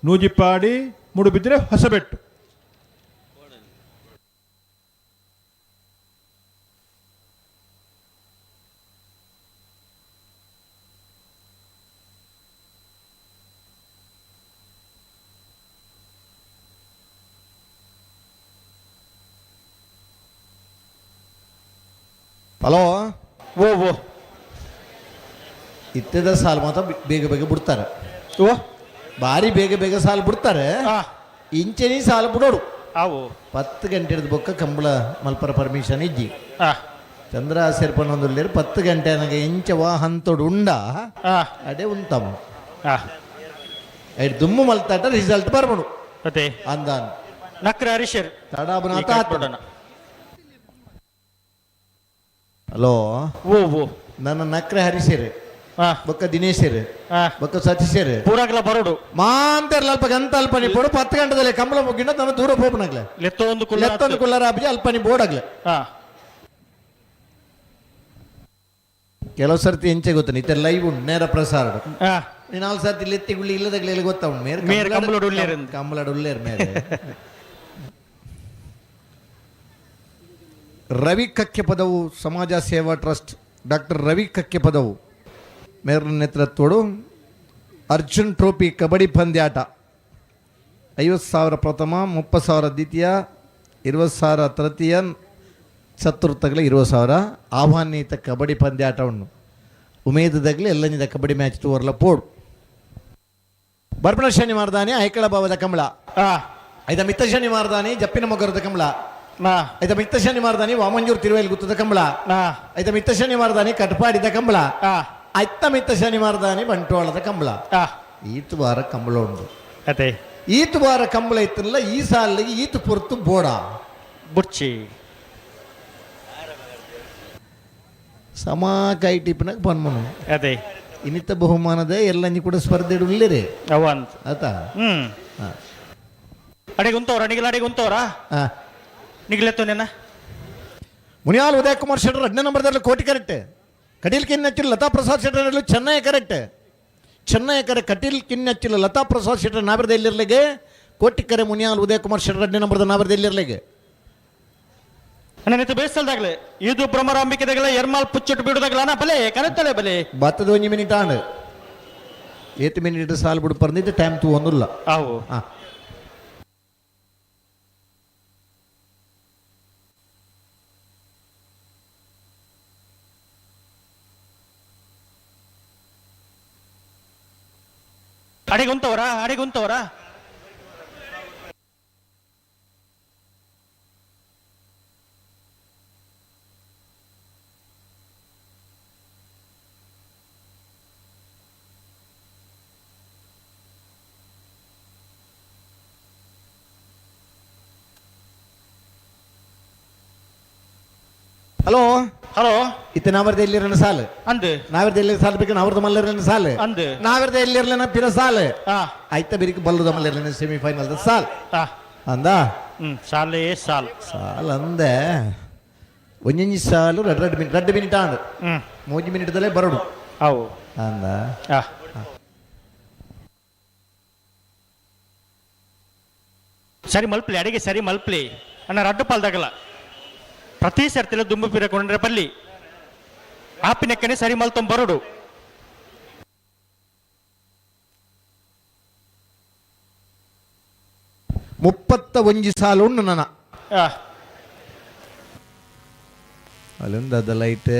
ನೂಜಿಪಾಡಿ, ಮೂಡುಬಿದ್ರೆ ಹೊಸಬೆಟ್ಟು. ಹಲೋ. ಓ ಓ. ಇತ್ತದ ಸಾಲು ಮಾತ್ರ ಬೇಗ ಬೇಗ ಬಿಡ್ತಾರೆ. ಓ. ಭಾರಿ ಬೇಗ ಬೇಗ ಸಾಲು ಬಿಡ್ತಾರೆ. ಇಂಚೆನಿ ಸಾಲು ಬಿಡೋಡು. ಅವು 10 ಗಂಟೆ ಹಿಡಿದು ಬೊಕ್ಕ ಕಂಬಳ ಮಲ್ಪರ ಪರ್ಮಿಷನ್ ಇಜ್ಜಿ. ಚಂದ್ರ ಸೇರ್ಪನ್ನೊಂದುಲ್ಲೇರು 10 ಗಂಟೆ ನನಗೆ ಇಂಚ ವಾ ಹಂತೋಡು ಉಂಡ ಅಡೆ ಉಂತಮ್ಮ. ಐಡ್ ದುಮ್ಮು ಮಲ್ತಾಟ ರಿಸಲ್ಟ್ ಬರ್ಬಡು. ಅದೇ. ಅಂದಾನ್. ನಕ್ರ ಹರೀಶರ್. ತಡಾಬನಾಥ. ಹಲೋ. ಓ ಓ. ನನ್ನ ನಕ್ರೆ ಹರಿಸೇರು, ಬೊಕ್ಕ ದಿನೇಶರು, ಬೊಕ್ಕ ಸತೀಶರು ಪೂರಾಗ್ಲ ಬರೋಡು. ಮಾಂತರ್ಲ ಅಲ್ಪ ಗಂತ ಅಲ್ಪ ನಿ ಪೋಡು. 10 ಗಂಟೆದಲ್ಲಿ ಕಂಬಳ ಮುಗಿಂಡ ನನ್ನ ದೂರ ಪೋಪನಾಗ್ಲೆ. ಲೆತ್ತೊಂದು ಕುಲ್ಲ. ಲೆತ್ತೊಂದು ಕುಲ್ಲರ ಅಬ್ಜಿ ಅಲ್ಪ ನಿ ಬೋರ್ಡಾಗ್ಲೆ. ಕೆಲವು ಸರ್ತಿ ಎಂಚೆ ಗೊತ್ತ ಇತ್ತ ಲೈವ್ ಉಂಟು ನೇರ ಪ್ರಸಾರ. ನೀನು 4 ಸರ್ತಿ ಲೆತ್ತಿ ಗುಳ್ಳಿ ಇಲ್ಲದಾಗಲೇ ಗೊತ್ತಾ ಉಂಟು ಮೇರೆ. ಮೇರೆ ಕಂಬಳಡ್ ಉಳ್ಳೇರು. ಕಂಬಳಡ್ ಉಳ್ಳೇರು ಮೇರೆ. ರವಿ ಕಕ್ಕೆಪದವು ಸಮಾಜ ಸೇವಾ ಟ್ರಸ್ಟ್ ಡಾಕ್ಟರ್ ರವಿ ಕಕ್ಕೆಪದವು ಮೇರ್ನ ನೇತೃತ್ವಡು ಅರ್ಜುನ್ ಟ್ರೋಫಿ ಕಬಡ್ಡಿ ಪಂದ್ಯಾಟ. 50,000 ಪ್ರಥಮ, 30,000 ದ್ವಿತೀಯ, 20,000 ತೃತೀಯ, ಚತುರ್ಥಗಳ 20,000 ಆಹ್ವಾನಿತ ಕಬಡ್ಡಿ ಪಂದ್ಯಾಟವನ್ನು. ಉಮೇದದಾಗಲಿ ಎಲ್ಲಂಜಿದ ಕಬಡ್ಡಿ ಮ್ಯಾಚ್ ತೋರ್ಲ ಪೋಡು. ಬರ್ಪಣ ಶನಿವಾರದಾನಿ ಐಕಳ ಭಾವದ ಕಮಲ. ಐದ ಮಿತ್ತ ಶನಿವಾರದಾನಿ ಜಪ್ಪಿನ ಮೊಗರದ ಕಮಲ. ಐದ ಮಿತ್ತ ಶನಿವಾರದಾನಿ ವಾಮಂಜೂರು ತಿರುವೇಲ್ ಗುತ್ತದ ಕಂಬಳ. ಐದ ಮಿತ್ತ ಶನಿವಾರದಾನಿ ಕಟ್ಪಾಡಿದ ಕಂಬಳ. ಐತ್ತ ಮಿತ್ತ ಶನಿವಾರದಾನಿ ಬಂಟ್ವಾಳದ ಕಂಬಳ. ಈತು ವಾರ ಕಂಬಳ ಉಂಡು. ಅದೇ. ಈತು ವಾರ ಕಂಬಳ ಇತ್ತಲ್ಲ ಈ ಸಾಲಿಗೆ ಈತು ಪೊರ್ತು ಬೋಡ. ಬುರ್ಚಿ. ಸಮ ಕೈ ಟಿಪ್ನಾಗ ಪನ್ಮನು. ಅದೇ. ಇನ್ನಿತ ಬಹುಮಾನದ ಎಲ್ಲಂಜಿ ಕೂಡ ಸ್ಪರ್ಧೆ ಉಳ್ಳೇರಿ. ಅವಂತ. ಆತಾ. ಅಡಿಗೆ ಉಂತವ್ರ ನಿಗಿಲ ಅಡಿಗೆ ಉಂತವ್ರ. ನಿಗಿಲೆತ್ತು ನಿನ್ನ. ಮುನಿಯಾಲ್ ಉದಯ್ ಕುಮಾರ್ ಶೆಟ್ಟರ್ 2ನೇ ನಂಬರ್ದಲ್ಲಿ ಕೋಟಿ ಕರೆಕ್ಟ್. ಕಟೀಲ್ ಕಿನ್ನಚ್ಚಿಲ್ ಲತಾ ಪ್ರಸಾದ್ ಶೆಟ್ಟರ್ ಚೆನ್ನೈ ಕರೆಕ್ಟ್. ಚೆನ್ನೈ ಕರೆ ಕಟೀಲ್ ಕಿನ್ನಚ್ಚಿಲ್ ಲತಾ ಪ್ರಸಾದ್ ಶೆಟ್ಟರ್ ನಾಬಿರದ ಎಲ್ಲಿರ್ಲಿಗೆ. ಕೋಟಿ ಕರೆ ಮುನಿಯಾಲ್ ಉದಯ್ ಕುಮಾರ್ ಶೆಟ್ಟರ್ 2ನೇ ನಂಬರ್ದ ನಾಬಿರದ ಎಲ್ಲಿರ್ಲಿಗೆ. ನನ್ನ ಬೇಸಲ್ದಾಗ್ಲೆ ಇದು ಭ್ರಮರಾಂಬಿಕೆದಾಗಲ ಎರ್ಮಾಲ್ ಪುಚ್ಚಟ್ಟು ಬಿಡುದಾಗಲ ಅಣ್ಣ ಬಲೆ ಕರೆತ್ತಲೆ ಬಲೆ. ಬತ್ತದ ಒಂಜಿ ಮಿನಿಟ್ ಆಂಡ್ ಏತ್ ಮಿನಿಟ್ ಸಾಲು ಬಿಡು ಪರ್ದಿದ್ದು ಟೈಮ್ ತೂ ಒಂದುಲ್ಲ. ಅವು. ಅಡಿಗೆ ಉಂತವ್ರ ಅಡಿಗೆ ಉಂತವ್ರ. ಹಲೋ ಹಲೋ ಇತ್ತ ನಾವರ್ದ ಎಲ್ಲಿರನ ಸಾಲು ಅಂದು ನಾವಿರ್ದ ಎಲ್ಲಿ ಸಾಲು ಬೇಕು ನಾವ್ರದ ಮಲ್ಲರನ ಸಾಲು ಅಂದು. ನಾವಿರ್ದ ಎಲ್ಲಿರ್ಲನ ಪಿರ ಸಾಲು ಆ ಆಯ್ತ ಬಿರಿಕ್ ಬಲ್ಲದ ಮಲ್ಲರ್ಲನ ಸೆಮಿಫೈನಲ್ ಸಾಲ್ ಆ ಅಂದ ಹ್ಮ್ ಸಾಲೇ ಸಾಲ್ ಸಾಲ್ ಅಂದೆ ಒಂಜೊಂಜಿ ಸಾಲು ರಡ್ ರಡ್ ಮಿನಿಟ್ ರಡ್ಡು ಮಿನಿಟ್ ಆಂಡ್ ಹ್ಮ್ ಮೂಜಿ ಮಿನಿಟ್ದಲ್ಲೇ ಬರಡು ಅವು ಅಂದ ಆ ಸರಿ ಮಲ್ಪ್ಲಿ ಅಡಿಗೆ ಸರಿ ಮಲ್ಪ್ಲಿ ಅಣ್ಣ ರಡ್ಡು ಪಾಲ್ದಾಗಲ್ಲ ಪ್ರತಿ ಸರ್ತಿಲ ದುಂಬು ಪಿರ ಕೊಂಡ್ರೆ ಬಲ್ಲಿ ಆಪಿನಕ್ಕನೆ ಸರಿ ಮಲ್ತೊಂಬರಡು 31 ಸಾಲು ಉಂಡು ನನ್ನ ಆ ಅಲ್ಲೊಂದು ಲೈಟ್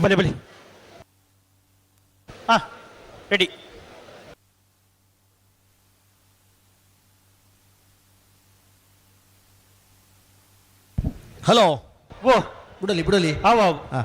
ಬಲಿ ಬಲಿ ಆ ರೆಡಿ ಹಲೋ ಓ ಬಿಡಲಿ ಬಿಡಲಿ ಅವು ಅವು ಹಾ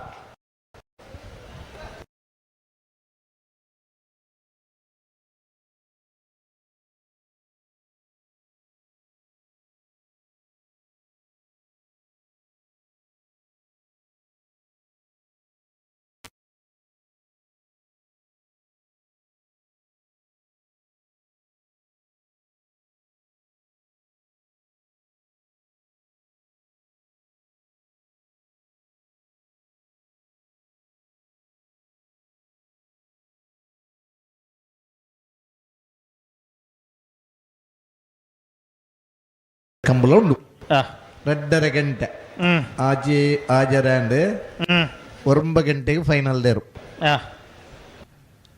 ಕಂಬಳ ಉಂಡು ಆ 2.5 ಗಂಟೆ ಹ್ಮ್ ಆಜಿ ಆಜರಾಂಡ್ ಹ್ಮ್ 9 ಗಂಟೆಗೆ ಫೈನಲ್ ದೇರು ಆ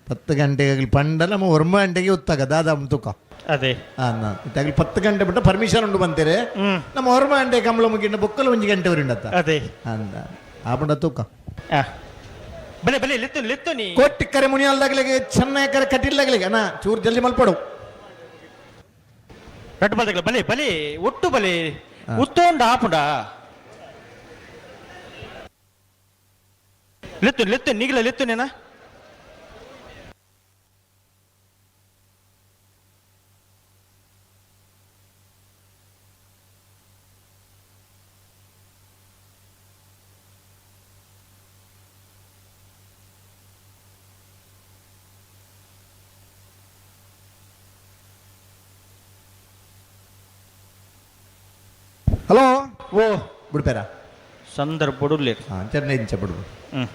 10 ಗಂಟೆಗೆ ಪಂಡ ನಮ್ಮ 9 ಗಂಟೆಗೆ ಉತ್ತಾಗ ದಾದಾ ತೂಕ ಅದೇ ಇತ್ತಾಗಲಿ 10 ಗಂಟೆ ಬಿಟ್ಟ ಪರ್ಮಿಷನ್ ಉಂಡು ಬಂತೀರಿ ಹ್ಮ್ ನಮ್ಮ 9 ಗಂಟೆ ಕಂಬಳ ಮುಗಿಂಡ ಬೊಕ್ಕಲು 1 ಗಂಟೆ ಉಂಡತ್ತ ಅದೇ ಅಂದ ಆಪುಂಡ ತೂಕ ಆ ಬಲೆ ಬಲೆ ಲೆತ್ತು ಲೆತ್ತು ನೀ ಕೋಟಿ ಕರೆ ಮುನಿಯಲ್ದಾಗ್ಲಿಗೆ ಚೆನ್ನೈ ಕರೆ ಕಟ್ಟಿಲ್ದಾಗ್ಲಿಗೆ ಅಣ್ಣ ಚೂರು ಜಲ್ದಿ ಮಲ್ಪಡು ರಡ್ಡು ಬಲ್ದಾಗಲ ಬಲೆ ಬಲೆ ಒಟ್ಟು ಬಲೆ ಉತ್ತೋಂಡ ಆಪುಂಡ ಲೆತ್ತು ಲೆತ್ತು ನೀಗಲ ಲೆತ್ತು ನೇನ ಹಲೋ ಓ ಬಿಡ್ಪೇರ ಸಂದರ್ಭ ಹಾಂ ಚೆನ್ನೈ ಇಂಚ ಬಿಡು ಹ್ಮ್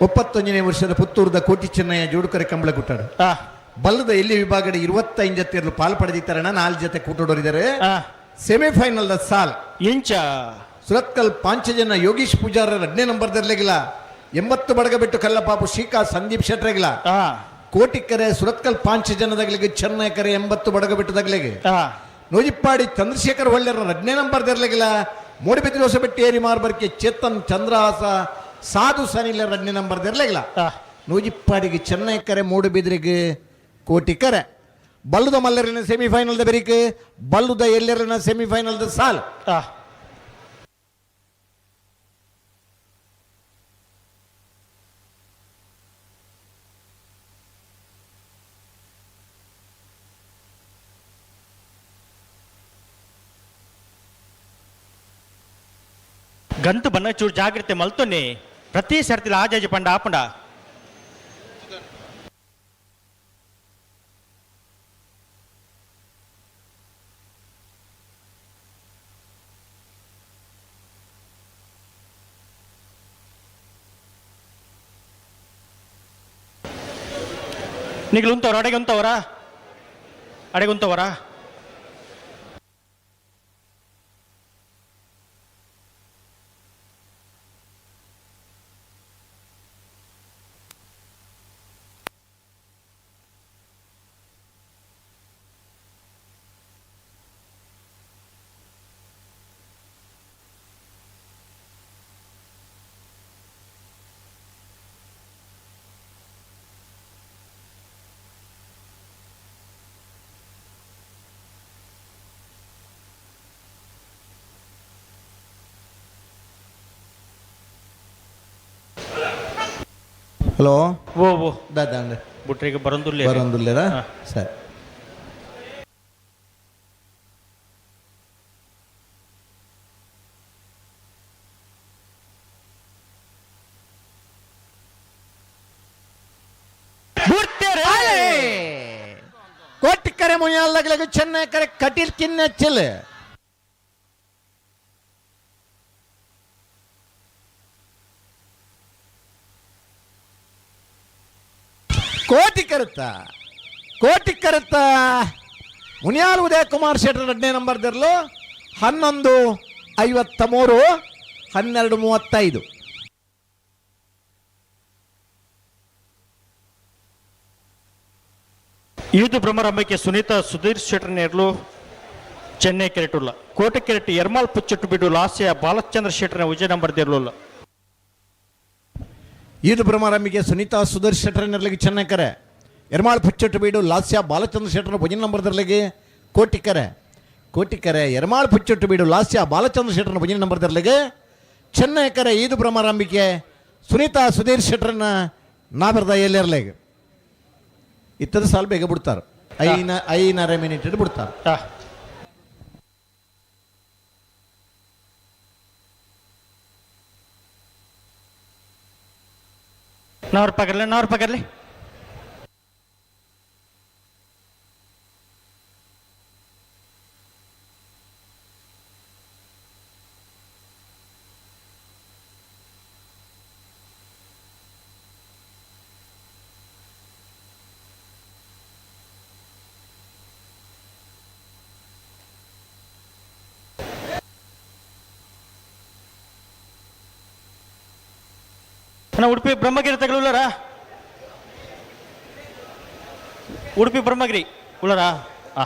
31ನೇ ವರ್ಷದ ಪುತ್ತೂರದ ಕೋಟಿ ಚೆನ್ನಯ್ಯ ಜೋಡುಕರೆ ಕಂಬಳ ಕುಟ್ಟಾಡು ಆ ಬಲ್ಲದ ಎಲ್ಲಿ ವಿಭಾಗದ 25 ಜೊತೆಯಲ್ಲೂ ಪಾಲು ಪಡೆದಿತ್ತಾರಣ 4 ಜೊತೆ ಕೂಟೋಡೋರಿದ್ದಾರೆ ಆ ಸೆಮಿಫೈನಲ್ the ಸಾಲ್ ಎಂಚ ಸುರತ್ಕಲ್ ಪಾಂಚಜನ ಯೋಗೀಶ್ ಪೂಜಾರ 2ನೇ ನಂಬರ್ ದರ್ಲೆಗಿಲ್ಲ 80 ಬಡಗ ಬಿಟ್ಟು ಕಲ್ಲಪಾಪು ಶ್ರೀಕಾ ಸಂದೀಪ್ ಶೆಟ್ರೆಗಿಲ್ಲ ಆ ಕೋಟಿಕರೆ ಸುರತ್ಕಲ್ ಪಾಂಚಜನದಾಗಲಿಗೆ ಚೆನ್ನೈ ಕರೆ 80 ಬಡಗ ಬಿಟ್ಟದಾಗಲಿಗೆ ಆ ನೂಜಿಪ್ಪಾಡಿ ಚಂದ್ರಶೇಖರ್ ಒಳ್ಳೆರ 2ನೇ ನಂಬರ್ ದರ್ಲೆಗಿಲ್ಲ ಮೂಡಿಬಿದ್ರಿ ಹೊಸಬೆಟ್ಟಿ ಏರಿ ಮಾರ್ಬರ್ಕೆ ಚೇತನ್ ಚಂದ್ರಹಾಸ ಸಾಧು ಸನಿಲ 2ನೇ ನಂಬರ್ ದರ್ಲೆಗಿಲ್ಲ ಆ ನೂಜಿಪ್ಪಾಡಿಗೆ ಚೆನ್ನೈ ಕರೆ ಮೂಡುಬಿದ್ರಿಗೆ ಕೋಟಿ ಕರೆ ಬಲ್ಲುದ ಮಲ್ಲರಿನ ಸೆಮಿಫೈನಲ್ the ಬೆರಿಕ್ ಬಲ್ಲುದ ಎಲ್ಲರಿನ ಸೆಮಿಫೈನಲ್ the ಸಾಲ್ ಆ ಗಂತು ಬನ್ನ ಚೂರು ಜಾಗ್ರತೆ ಮಲ್ತೊನ್ನಿ ಪ್ರತಿ ಸರ್ತಿಲ ಆಜಾಜಿ ಪಂಡ ಆಪಂಡ ನಿಗ್ಲು ಉಂತವ್ರ ಅಡೆಗೆ ಉಂತವರಾ? ಅಡೆಗುಂತವರಾ? ಹಲೋ. ಓ ಓ. ದಾದಾಂಡ್? ಬುಟ್ರಿಗೆ ಬರಂದುಲ್ಲೆ. ಬರೋಂದುಲ್ಲೇರಾ? ಸರಿ. ಕೋಟಿಕ್ಕರೆ ಮುಯ್ಯಲ್ಲಗ್ಲಗು ಚೆನ್ನೈ ಕರೆ ಕಟೀಲ್ ಕಿನ್ನೆಚ್ಚಿಲ್. ಕೋಟಿ ಕರುತ್ತ, ಕೋಟಿ ಕರುತ್ತ. ಮುನಿಯಾಲ್ ಉದಯ ಕುಮಾರ್ ಶೆಟ್ಟರ್ ಎರಡನೇ ನಂಬರ್ ದಿರ್ಲು. 11:53, 12:35. ಯೂದು ಭ್ರಮರಂಬಕ್ಕೆ ಸುನೀತಾ ಸುಧೀರ್ ಶೆಟ್ಟರ್ ನೇರ್ಲು ಚೆನ್ನೈ ಕೆರೆಟುಲ್ಲ. ಕೋಟೆ ಕೆರೆಟ್ ಎರ್ಮಾಲ್ ಪುಚ್ಚಟ್ಟು ಬಿಡು ಲಾಸ್ಯ ಬಾಲಚಂದ್ರ ಶೆಟ್ಟರ್ನ ವಿಜಯ ನಂಬರ್ ದಿರ್ಲುಲ್ಲ. ಈದು ಭ್ರಮರಂಬಿಕೆ ಸುನೀತಾ ಸುಧೀರ್ ಶೆಟ್ಟರ್ ನೆರ್ಲಿಗೆ ಚೆನ್ನೈ ಕರೆ. ಎರ್ಮಾಳ್ ಪುಚ್ಚಟ್ಟು ಬೀಡು ಲಾಸ್ಯ ಬಾಲಚಂದ್ರ ಶೆಟ್ಟರ್ ಭುಜನ್ ನಂಬರ್ ದಿರ್ಲಿಗೆ ಕೋಟಿಕರೆ. ಕೋಟಿಕರೆ ಎರ್ಮಾಳ್ ಪುಚ್ಚಟ್ಟು ಬೀಡು ಲಾಸ್ಯ ಬಾಲಚಂದ್ರ ಶೆಟ್ಟರ್ನ ಭುಜನ್ ನಂಬರ್ ದಿರ್ಲಿಗೆ ಚೆನ್ನೈ ಕರೆ. ಈದು ಭ್ರಮರಂಬಿಕೆ ಸುನೀತಾ ಸುಧೀರ್ ಶೆಟ್ಟರ್ನ ನಾಬರ್ದ ಎಲ್ಲಿರ್ಲಿಗೆ. ಇತ್ತದ ಸಾಲು ಬೇಗ ಬಿಡ್ತಾರೆ, ಐನರ ಮಿನಿಟ್ ಬಿಡ್ತಾರೆ. ನವ್ರ ಪಗರ್ಲಿ, ನವ್ರ ಪಗರ್ಲಿ. ಅಣ್ಣ, ಉಡುಪಿ ಬ್ರಹ್ಮಗಿರಿ ತಗೊಳ್ಳಾರ? ಉಡುಪಿ ಬ್ರಹ್ಮಗಿರಿ ಉಳ್ಳಾರಾ? ಆ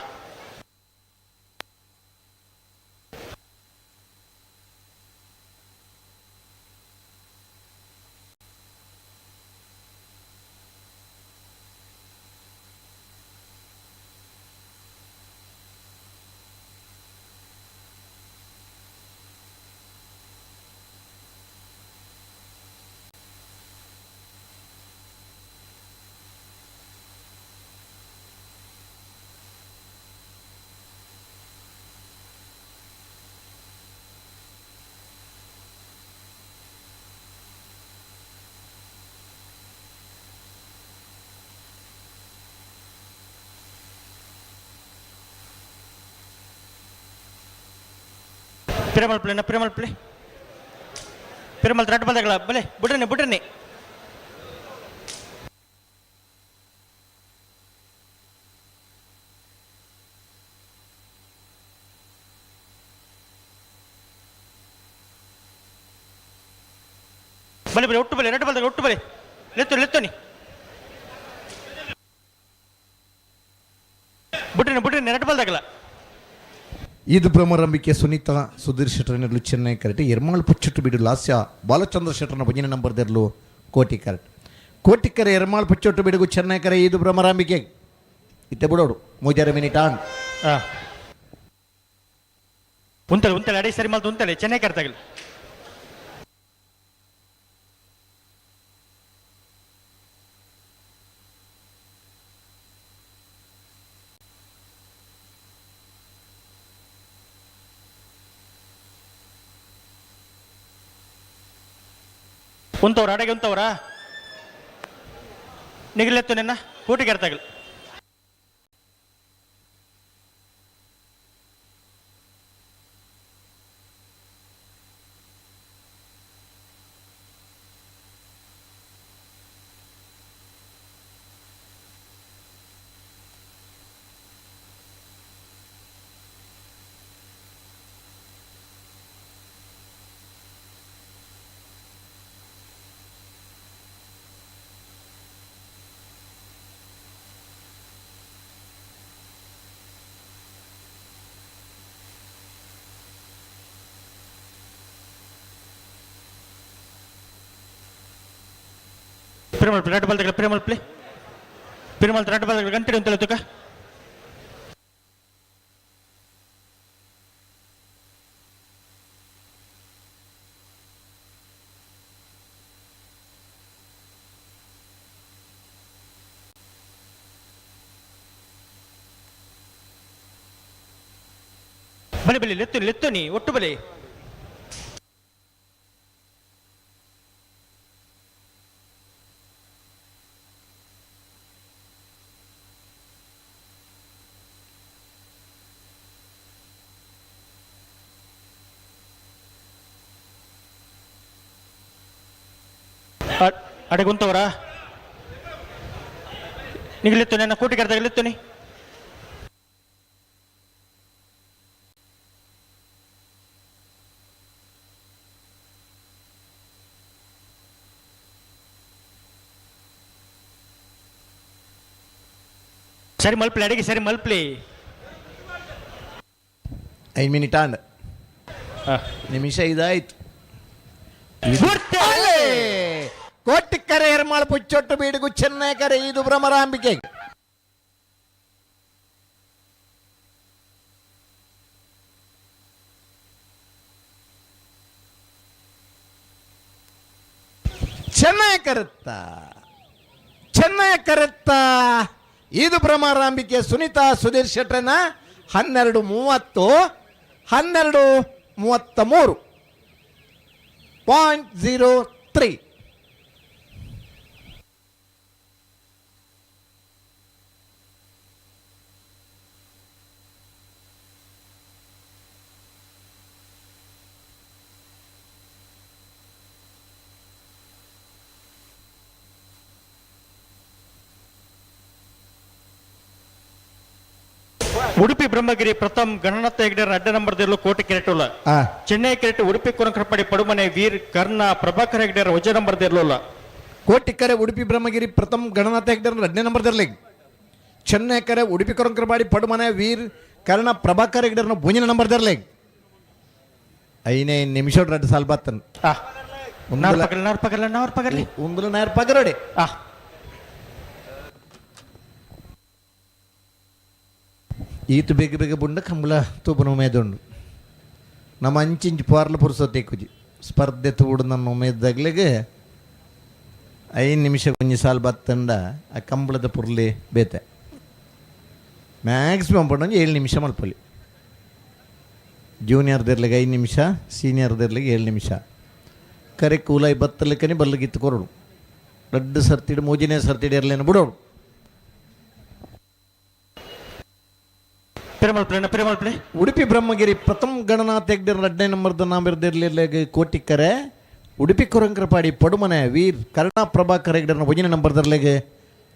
ಪಿರಮಲ್ ಪ್ಲೇನ, ಪಿರಮಲ್ ಪ್ಲೇ, ಪಿರಮಲ್ ರೆಡ್ ಬಂದಾಗಲ ಬಲೆ. ಬಿಡ್ರಿ ಬಿಡ್ರಿ. ಬಲೆ ಬಲೆ, ಒಟ್ಟು ಬಲೆ, ರೆಡ್ ಬಂದಾಗ ಒಟ್ಟು ಬಲೆ. ಲೆತ್ತು ಲೆತ್ತೋನಿ. ಬಿಡ್ರಿ ಬಿಡ್ರಿ, ರೆಡ್ ಬಲ್ದಾಗಲ್ಲ. ಈದು ಭ್ರಮರಂಬಿಕೆ ಸುನೀತಾ ಸುಧೀರ್ ಶೆಟ್ಟರ್ನೆರ್ಲು ಚೆನ್ನೈ ಕರೆಟ್. ಎರ್ಮಾಳ್ ಪುಚ್ಚಟ್ಟು ಬಿಡು ಲಾಸ್ಯ ಬಾಲಚಂದ್ರ ಶೆಟ್ಟರ್ನ ಭಜನೆ ನಂಬರ್ ದೆರ್ಲು ಕೋಟಿ ಕರೆಟ್. ಕೋಟಿಕರೆ ಎರ್ಮಾಳ್ ಪುಚ್ಚಟ್ಟು ಬಿಡುಗು ಚೆನ್ನೈ ಕರೆ ಈದು ಭ್ರಮರಂಬಿಕೆ. ಇತ್ತೆ ಬಿಡೋಡು ಮೂಜಾರ ಮಿನಿಟ್ ಆನ್. ಹಾಂ, ಉಂತಲೆ ಉಂತಲೆ, ಅಡಿ ಸರಿ ಮಲ್ತು ಉಂತಲೆ. ಚೆನ್ನೈ ಕರ್ತಾಗಲಿ. ಉಂತವ್ರ ಅಡೆಗೆ ಉಂತವ್ರ ನಿಗಲೆತ್ತು ನಿನ್ನ ಕೂಟಿಗೆ ಅರ್ತಾಗಲಿ. ಪಿರಮಲ್ಪಿ ರಡ್ಡು ಬಲ್ದಗಳ ಪಿರಮಲ್ಪಿ ಪಿರಮಲ್ ರಡ್ಡು ಬಲ್ದಗಳ ಗಂಟೆ ಅಂತ ತುಕ. ಬಲಿ ಬಲಿ ಲೆತ್ತು ಲೆತ್ತು ನೀ ಒಟ್ಟು ಬಲಿ. ಅಡೆಗುಂತವರ ನಿಗಲೆತ್ತು ನನ್ನ ಕೂಟಿಗೆ ಲೆತ್ತು ನೀ. ಸರಿ ಮಲ್ಪ್ಲಿ ಅಡಿಗೆ ಸರಿ ಮಲ್ಪ್ಲಿ. 5 ಮಿನಿಟ್ ಆಂಡ್ ನಿಮಿಷ ಇದಾಯ್ತು. ಕೋಟಿಕ್ಕರೆ ಎರ್ಮಾಳ್ ಪುಚ್ಚೊಟ್ಟು ಬೀಡಿಗು ಚೆನ್ನೈ ಕರೆ ಇದು ಭ್ರಮರಾಂಬಿಕೆ. ಚೆನ್ನೈ ಕರೆತ್ತ ಚೆನ್ನೈ ಕರೆತ್ತ ಇದು ಭ್ರಮರಾಂಬಿಕೆ ಸುನೀತಾ ಸುಧೀರ್ ಶೆಟ್ಟರನ 12:30 12:33 .03. ಉಡುಪಿ ಬ್ರಹ್ಮಗಿರಿ ಪ್ರಥಮ್ ಗಣನಾಥ ಹೆಗ್ಡೆರ ಅಡ್ಡ ನಂಬರ್ ದಿರ್ಲು ಕೋಟೆ ಕೆರೆಟುಲ್ಲ. ಚೆನ್ನೈ ಕೆರೆಟ್ ಉಡುಪಿ ಕೊರಂಕರಪಾಡಿ ಪಡುಮನೆ ವೀರ್ ಕರ್ಣ ಪ್ರಭಾಕರ್ ಹೆಗ್ಡೆರ ವಜ ನಂಬರ್ ದಿರ್ಲುಲ್ಲ. ಕೋಟಿಕ್ಕರೆ ಉಡುಪಿ ಬ್ರಹ್ಮಗಿರಿ ಪ್ರಥಮ್ ಗಣನಾಥ ಹೆಗ್ಡೆರ ಎರಡನೇ ನಂಬರ್ ದಿರ್ಲಿ. ಚೆನ್ನೈ ಕರೆ ಉಡುಪಿ ಕೊರಂಕರಪಾಡಿ ಪಡುಮನೆ ವೀರ್ ಕರ್ಣ ಪ್ರಭಾಕರ್ ಹೆಗ್ಡೆರನ ಭುಂಜಿನ ನಂಬರ್ ದಿರ್ಲಿ. 5 ನಿಮಿಷ 2 ಸಾಲ್ ಬತ್ತನ್. ನಾರ್ ಪಗರ್ಲ ನಾರ್ ಪಗರ್ಲಿ ಉಂದುಲ ನಾರ್ ಪಗರೋಡೆ. ಈತು ಬೇಗ ಬೇಗ ಬುಂಡ ಕಂಬಳ ತೂಪನ ಉಮೇದುಂಡು. ನಮ್ಮ ಅಂಚಿಂಚು ಪಾರ್ಲ ಪುರುಸೊತ್ತೆ ಕುಜಿ ಸ್ಪರ್ಧೆ ತೂಡು ನನ್ನ ಉಮೇದಾಗ್ಲಿಗೆ 5 ನಿಮಿಷ ಒಂಜಿ ಸಾಲ್ ಬತ್ತಂಡ ಆ ಕಂಬಳದ ಪುರ್ಲಿ ಬೇತೆ ಮ್ಯಾಕ್ಸಿಮಮ್ ಪಂಡ ಒಂಜಿ 7 ನಿಮಿಷ ಮಲ್ಪೊಲಿ. ಜೂನಿಯರ್ ದೆರ್ಲಿಗೆ 5 ನಿಮಿಷ, ಸೀನಿಯರ್ ದೆರ್ಲಿಗೆ 7 ನಿಮಿಷ. ಕರೆ ಕೂಲಾಯಿ ಬತ್ತಲಿಕ್ಕನೆ ಬಲ್ಲಗಿತ್ತು ಕೊರಡು ರಡ್ಡು ಸರ್ತಿಡು ಮೂಜಿನೇ ಸರ್ತಿಡು ಇರಲೇನು ಬಿಡೋಡು. ಉಡುಪಿ ಬ್ರಹ್ಮಗಿರಿ ಪ್ರಥಮ ಗಣನಾಥ ಹೆಗ್ಡೆರ 2ನೇ ನಂಬರ್ದ ನಾಮಿರ್ದಿರ್ಲಿರ್ಲೆಗ್ ಕೋಟಿಕ್ಕರೆ ಉಡುಪಿ ಕೊರಂಕರಪಾಡಿ ಪಡುಮನೆ ವೀರ್ ಕರುಣಾ ಪ್ರಭಾಕರ್ ಹೆಗ್ಡೆರನ ಒಂಜನೇ ನಂಬರ್ದರ್ಲೆಗ್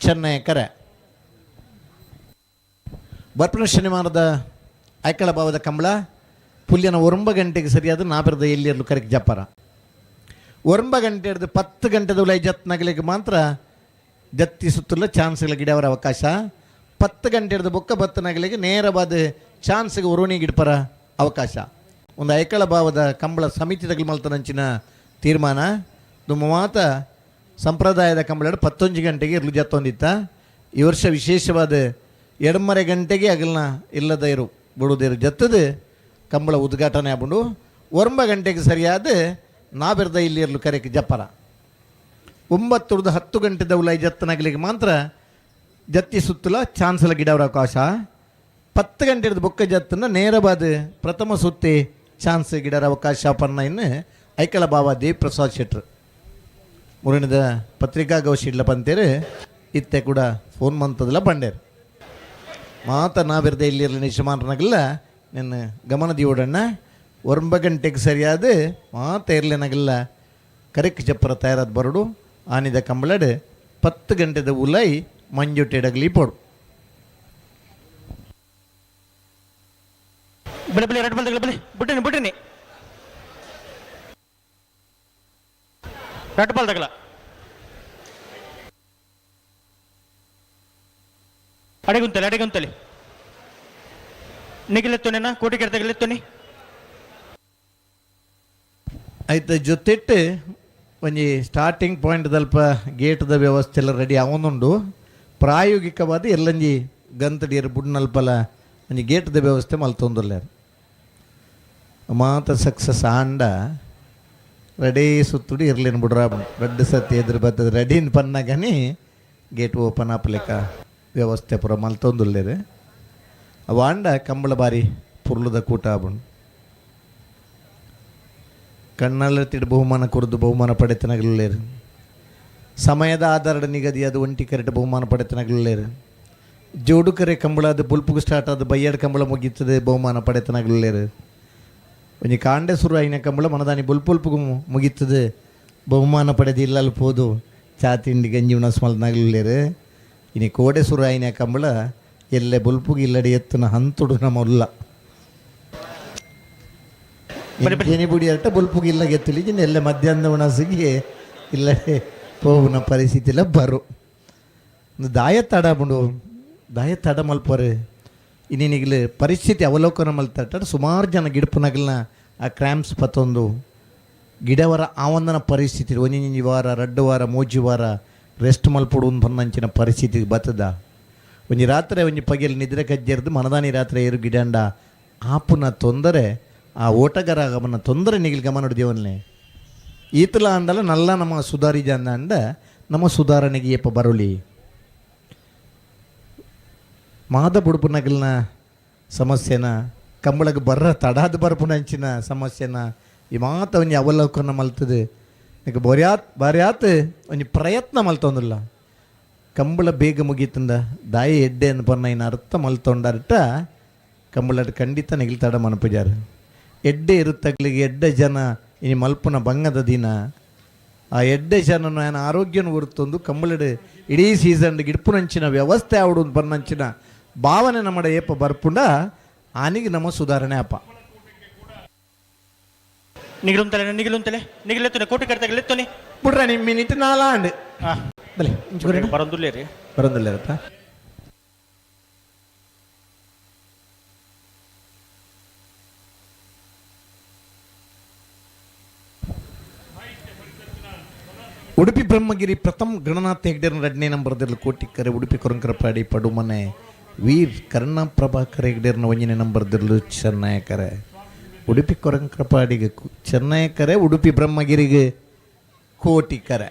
ಚೆನ್ನೈ ಕರೆ. ಬರ್ಪಣ ಶನಿವಾರದ ಐಕಳ ಭಾವದ ಕಂಬಳ ಪುಲ್ಯನ 9 ಗಂಟೆಗೆ ಸರಿಯಾದ ನಾಪಿರದ ಎಲ್ಲಿರಲು ಕರೆಕ್ ಜಪ್ಪರ. 9 ಗಂಟೆ ಹಿಡಿದು 10 ಗಂಟೆದ ಉಲೈ ಜತ್ ನಗಲಿಗೆ ಮಾತ್ರ ಜತ್ತಿ ಸುತ್ತಲ ಚಾನ್ಸ್ಗಳ ಗಿಡವರ ಅವಕಾಶ. 10 ಗಂಟೆ ಹಿಡಿದು ಬೊಕ್ಕ ಬತ್ತ ನಗಲಿಗೆ ನೇರವಾದ ಚಾನ್ಸ್ಗೆ ಒರೋಣಿ ಗಿಡಪರ ಅವಕಾಶ. ಒಂದು ಐಕಳ ಭಾವದ ಕಂಬಳ ಸಮಿತಿ ಮಲ್ತನಂಚಿನ ತೀರ್ಮಾನ. ಮಾತ ಸಂಪ್ರದಾಯದ ಕಂಬಳ 11 ಗಂಟೆಗೆ ಇರ್ಲು ಜತ್ತೊಂದಿತ್ತ. ಈ ವರ್ಷ ವಿಶೇಷವಾದ 2.5 ಗಂಟೆಗೆ ಅಗಲ್ನ ಇಲ್ಲದ ಇರು ಬಿಡುವುದಿರು ಜತ್ತದ ಕಂಬಳ ಉದ್ಘಾಟನೆ ಆಗ್ಬಿಡು. 9 ಗಂಟೆಗೆ ಸರಿಯಾದ ನಾಬಿರ್ದ ಇಲ್ಲಿ ಇರಲು ಕರೆಕ್ ಜಪ್ಪರ. 9 10 ಗಂಟೆದ ಉಲೈ ಜತ್ತನಗಲಿಗೆ ಮಾತ್ರ ಜತ್ತಿ ಸುತ್ತಲ ಚಾನ್ಸಲ ಗಿಡವರ ಅವಕಾಶ. 10 ಗಂಟೆ ಹಿಡಿದು ಬೊಕ್ಕ ಜತ್ತನ್ನ ನೇರವಾದ ಪ್ರಥಮ ಸುತ್ತಿ ಚಾನ್ಸ್ ಗಿಡರ ಅವಕಾಶ ಪನ್ನ ಇನ್ನು ಐಕಳ ಬಾವ ದೇವಿ ಪ್ರಸಾದ್ ಶೆಟ್ರು ಮುರಣಿದ ಪತ್ರಿಕಾಗೋಷ್ಠಿ ಪಂತೇರು ಇತ್ತೆ ಕೂಡ ಫೋನ್ ಮಂತದಲ್ಲ ಬಂಡೇರು. ಮಾತ ನಾವಿರ್ದೆ ಇಲ್ಲಿರಲಿ ನಿಶಮಾನನಾಗಲ್ಲ ನಿನ್ನ ಗಮನ ದಿಯೋಡಣ್ಣ. 9 ಗಂಟೆಗೆ ಸರಿಯಾದ ಮಾತ ಇರಲಿನಾಗಲ್ಲ ಕರೆಕ್ ಚಪ್ಪರ ತಯಾರಾದ ಬರಡು ಆನಿದ ಕಂಬಳಡು 10 ಗಂಟೆದ ಉಲೈ ಮಂಜುಟೆಡಗ್ಲಿ ಪೋಡು. ಬಲೆ ಬಲೆ ಎರಡು ಬಲ್ದಗಳ ಬಲೆ ಬುಟ್ಟಿನಿ ಬುಟ್ಟಿನಿ ಎರಡು ಬಲ್ದಗಳ ಅಡೆಗುಂತಲೆ ಅಡೆಗುಂತಲೆ ನಿಗಿಲೆತ್ತುನೇನ ಕೋಟಿ ಕೆರೆತಗಲೆತ್ತುನಿ. ಆಯ್ತು ಜೊತೆಟ್ಟು ಒಂಜಿ ಸ್ಟಾರ್ಟಿಂಗ್ ಪಾಯಿಂಟ್ ದಲ್ಪ ಗೇಟ್ದ ವ್ಯವಸ್ಥೆ ಎಲ್ಲ ರೆಡಿ ಅವನುಂಡು. ಪ್ರಾಯೋಗಿಕವಾದ ಎಲ್ಲಂಜಿ ಗಂತಡಿಯರು ಬುಡ್ನಲ್ಪಲ ಒಂಜಿ ಗೇಟ್ದ ವ್ಯವಸ್ಥೆ ಮಲ್ತೊಂದುಲ್ಲೆರ್. ಮಾತ ಸಕ್ಸಸ್ ಆಂಡ ರೆಡಿ ಸುತ್ತುಡು ಇರ್ಲಿನ ಬುಡ್ರಾ ರಡ್ಡು ಸತಿ ಎದುರು ಬತ್ತದ ರೆಡಿನ್ ಪನ್ನಗನಿ ಗೇಟ್ ಓಪನ್ ಆಪಲೆಕ್ಕ ವ್ಯವಸ್ಥೆ ಪೂರ ಮಲ್ತೊಂದುಲ್ಲೆರ್. ಅವಾಂಡ ಕಂಬಳ ಬಾರಿ ಪುರ್ಲುದ ಕೂಟ ಆಪುಂಡು. ಕಣ್ಣಲ್ಲಿ ಬಹುಮಾನ ಕೊರದು ಬಹುಮಾನ ಪಡೆತನಗಲ್ಲೇರು. ಸಮಯದ ಆಧಾರದ ನಿಗದಿಯಾದ ಒಂಟಿ ಕರೆಟ್ ಬಹುಮಾನ ಪಡೆತನಗಲ್ಲೇರು. ಜೋಡುಕರೆ ಕಂಬಳಾದ ಬುಲ್ಪುಗು ಸ್ಟಾರ್ಟ್ ಆದ ಬಯ್ಯಾಡ ಕಂಬಳ ಮುಗೀತದೆ ಬಹುಮಾನ ಪಡೆತನಗಲ್ಲೇರು. ಒಂಜಿ ಕಾಂಡೆ ಸುರು ಆಯಿನ ಕಂಬಳ ಮನದಾನಿ ಬುಲ್ಪುಲ್ಪುಗು ಮುಗೀತದೆ ಬಹುಮಾನ ಪಡೆದು ಇಲ್ಲಲ್ಲಿ ಪೋದು ಚಾ ತಿಂಡಿ ಗಂಜಿ ಉಣಸ್ ಮಲ್ತನಗಲ್ಲೇರು. ಇನಿ ಕೋಡೆ ಸುರು ಆಯಿನ ಕಂಬಳ ಎಲ್ಲೆ ಬುಲ್ಪುಗು ಇಲ್ಲಡೆ ಎತ್ತುನ ಹಂತುಡು ನಮ್ಮ ಉಲ್ಲ ಬುಡಿ ಅಟ್ಟ ಬುಲ್ಪುಗು ಇಲ್ಲ ಗೆತ್ತುಲಿ ಎಲ್ಲ ಮಧ್ಯಾಹ್ನದ ಉಣಸಿಗೆ ಇಲ್ಲಡೆ ಪೋವುನ ಪರಿಸ್ಥಿತಿಲ ಬರು. ದಾಯ ತಡ ಬುಂಡು ದಾಯ ತಡ ಮಲ್ಪರು ಇನ್ನಿನಿಗ್ಲು ಪರಿಸ್ಥಿತಿ ಅವಲೋಕನ ಮಲ್ತಟ್ಟ ಸುಮಾರು ಜನ ಗಿಡಪುನಗಲ್ನ ಆ ಕ್ರ್ಯಾಂಪ್ಸ್ ಪತ್ತೊಂದು ಗಿಡವರ ಆವಂದನ ಪರಿಸ್ಥಿತಿ ಒಂಜಿ ವಾರ ರಡ್ಡು ವಾರ ಮೂಜಿ ವಾರ ರೆಸ್ಟ್ ಮಲ್ಪೊಡು ಪನ್ನಂಚಿನ ಪರಿಸ್ಥಿತಿ ಬತ್ತದ. ಒಂಜಿ ರಾತ್ರಿ ಒಂಜಿ ಪಗೆಲ್ ನಿದ್ರೆ ಕಜ್ಜೆರ್ದು ಮನದಾನಿ ರಾತ್ರಿ ಏರು ಗಿಡಂಡ ಆಪುನ ತೊಂದರೆ ಆ ಓಟಗಾರ ಗಮನ ತೊಂದರೆ ನಿಗಿಲ್ ಗಮನ ದೇವನ್ನೇ ಈತಲ ಅಂಡಲ ನಲ್ಲ ನಮ್ಮ ಸುಧಾರಿಜ ಅಂದ ನಮ್ಮ ಸುಧಾರಣೆಗೆ ಏಪ ಬರುಲಿ. ಮಾದ ಬುಡುಪುನಗಲ್ನ ಸಮಸ್ಯೆನ ಕಂಬಳಗೆ ಬರ್ರ ತಡಾದ ಬರ್ಪುನಂಚಿನ ಸಮಸ್ಯೆನ ಈ ಮಾತ ಒಂಜಿ ಅವಲೋಕನ ಮಲ್ತದೆ ನಿಕ್ ಬೊರ್ಯಾತ್ ಬಾರ್ಯಾತ್ ಒಂಜಿ ಪ್ರಯತ್ನ ಮಲ್ತೊಂದುಲ್ಲ. ಕಂಬಳ ಬೇಗ ಮುಗೀತಂದ ದಾಯಿ ಎಡ್ಡೆ ಪನ್ನ ಅರ್ಥ ಮಲ್ತೊಂಡರ್ಟ ಕಂಬಳಡ್ ಖಂಡಿತ ನಿಗಿಲ್ ತಡ ಮನಪುಜಾರು. ಎಡ್ಡೆ ಇರುತ್ತಗ್ಲಿಗೆ ಎಡ್ಡೆ ಜನ ಇನಿ ಮಲ್ಪುನ ಬಂಗದ ದಿನ ಆ ಎಡ್ಡೆ ಜನನ ఆయన ಆರೋಗ್ಯನ ಗುರುತೊಂದು ಕಂಬಳಡ್ ಇಡೀ ಸೀಸನ್ ಗಿಡ್ಪುನಂಚಿನ ವ್ಯವಸ್ಥೆ ಆವಡು ಪನ್ನಂಚಿನ ಭಾವನೆ ನಮ್ಮಡ ಏಪ ಬರ್ಪುಂಡ ಆನಿಗೆ ನಮ್ಮ ಸುಧಾರಣೆ ಅಪ್ಪ. ನಿಗಿಲುಂತಲೆ ನಿಗಿಲುಂತಲೆ ನಿಗಿಲೆತ್ತುನೆ ಕೋಟಿ ಕರ್ತಗಲೆತ್ತುನೆ ಬುಡ್ರ ನಿಮ್ಮ ಮಿನಿಟ್ ನಾಲಾಂಡ್ ಬಲೆ ಬರಂದುಲ್ಲೇರಿ ಬರಂದುಲ್ಲೇರಪ್ಪ. ಉಡುಪಿ ಬ್ರಹ್ಮಗಿರಿ ಪ್ರಥಮ ಗಣನಾಥ ಹೆಗ್ಡೆರ್ ಎರಡನೇ ನಂಬರ್ದಲ್ಲಿ ಕೋಟಿಕ್ಕರೆ ಉಡುಪಿ ಕೊರಂಕರಪಾಡಿ ಪಡುಮನೆ ವೀರ್ ಕರ್ಣ ಪ್ರಭಾಕರ್ ಹೆಗ್ಡೆರ್ನ ಒಂದನೇ ನಂಬರ್ದಿರಲು ಚೆನ್ನಯಕರೆ ಉಡುಪಿ ಕೊರಂಕರಪಾಡಿಗೆ ಚೆನ್ನಯಕರೆ ಉಡುಪಿ ಬ್ರಹ್ಮಗಿರಿಗೆ ಕೋಟಿಕರೆ.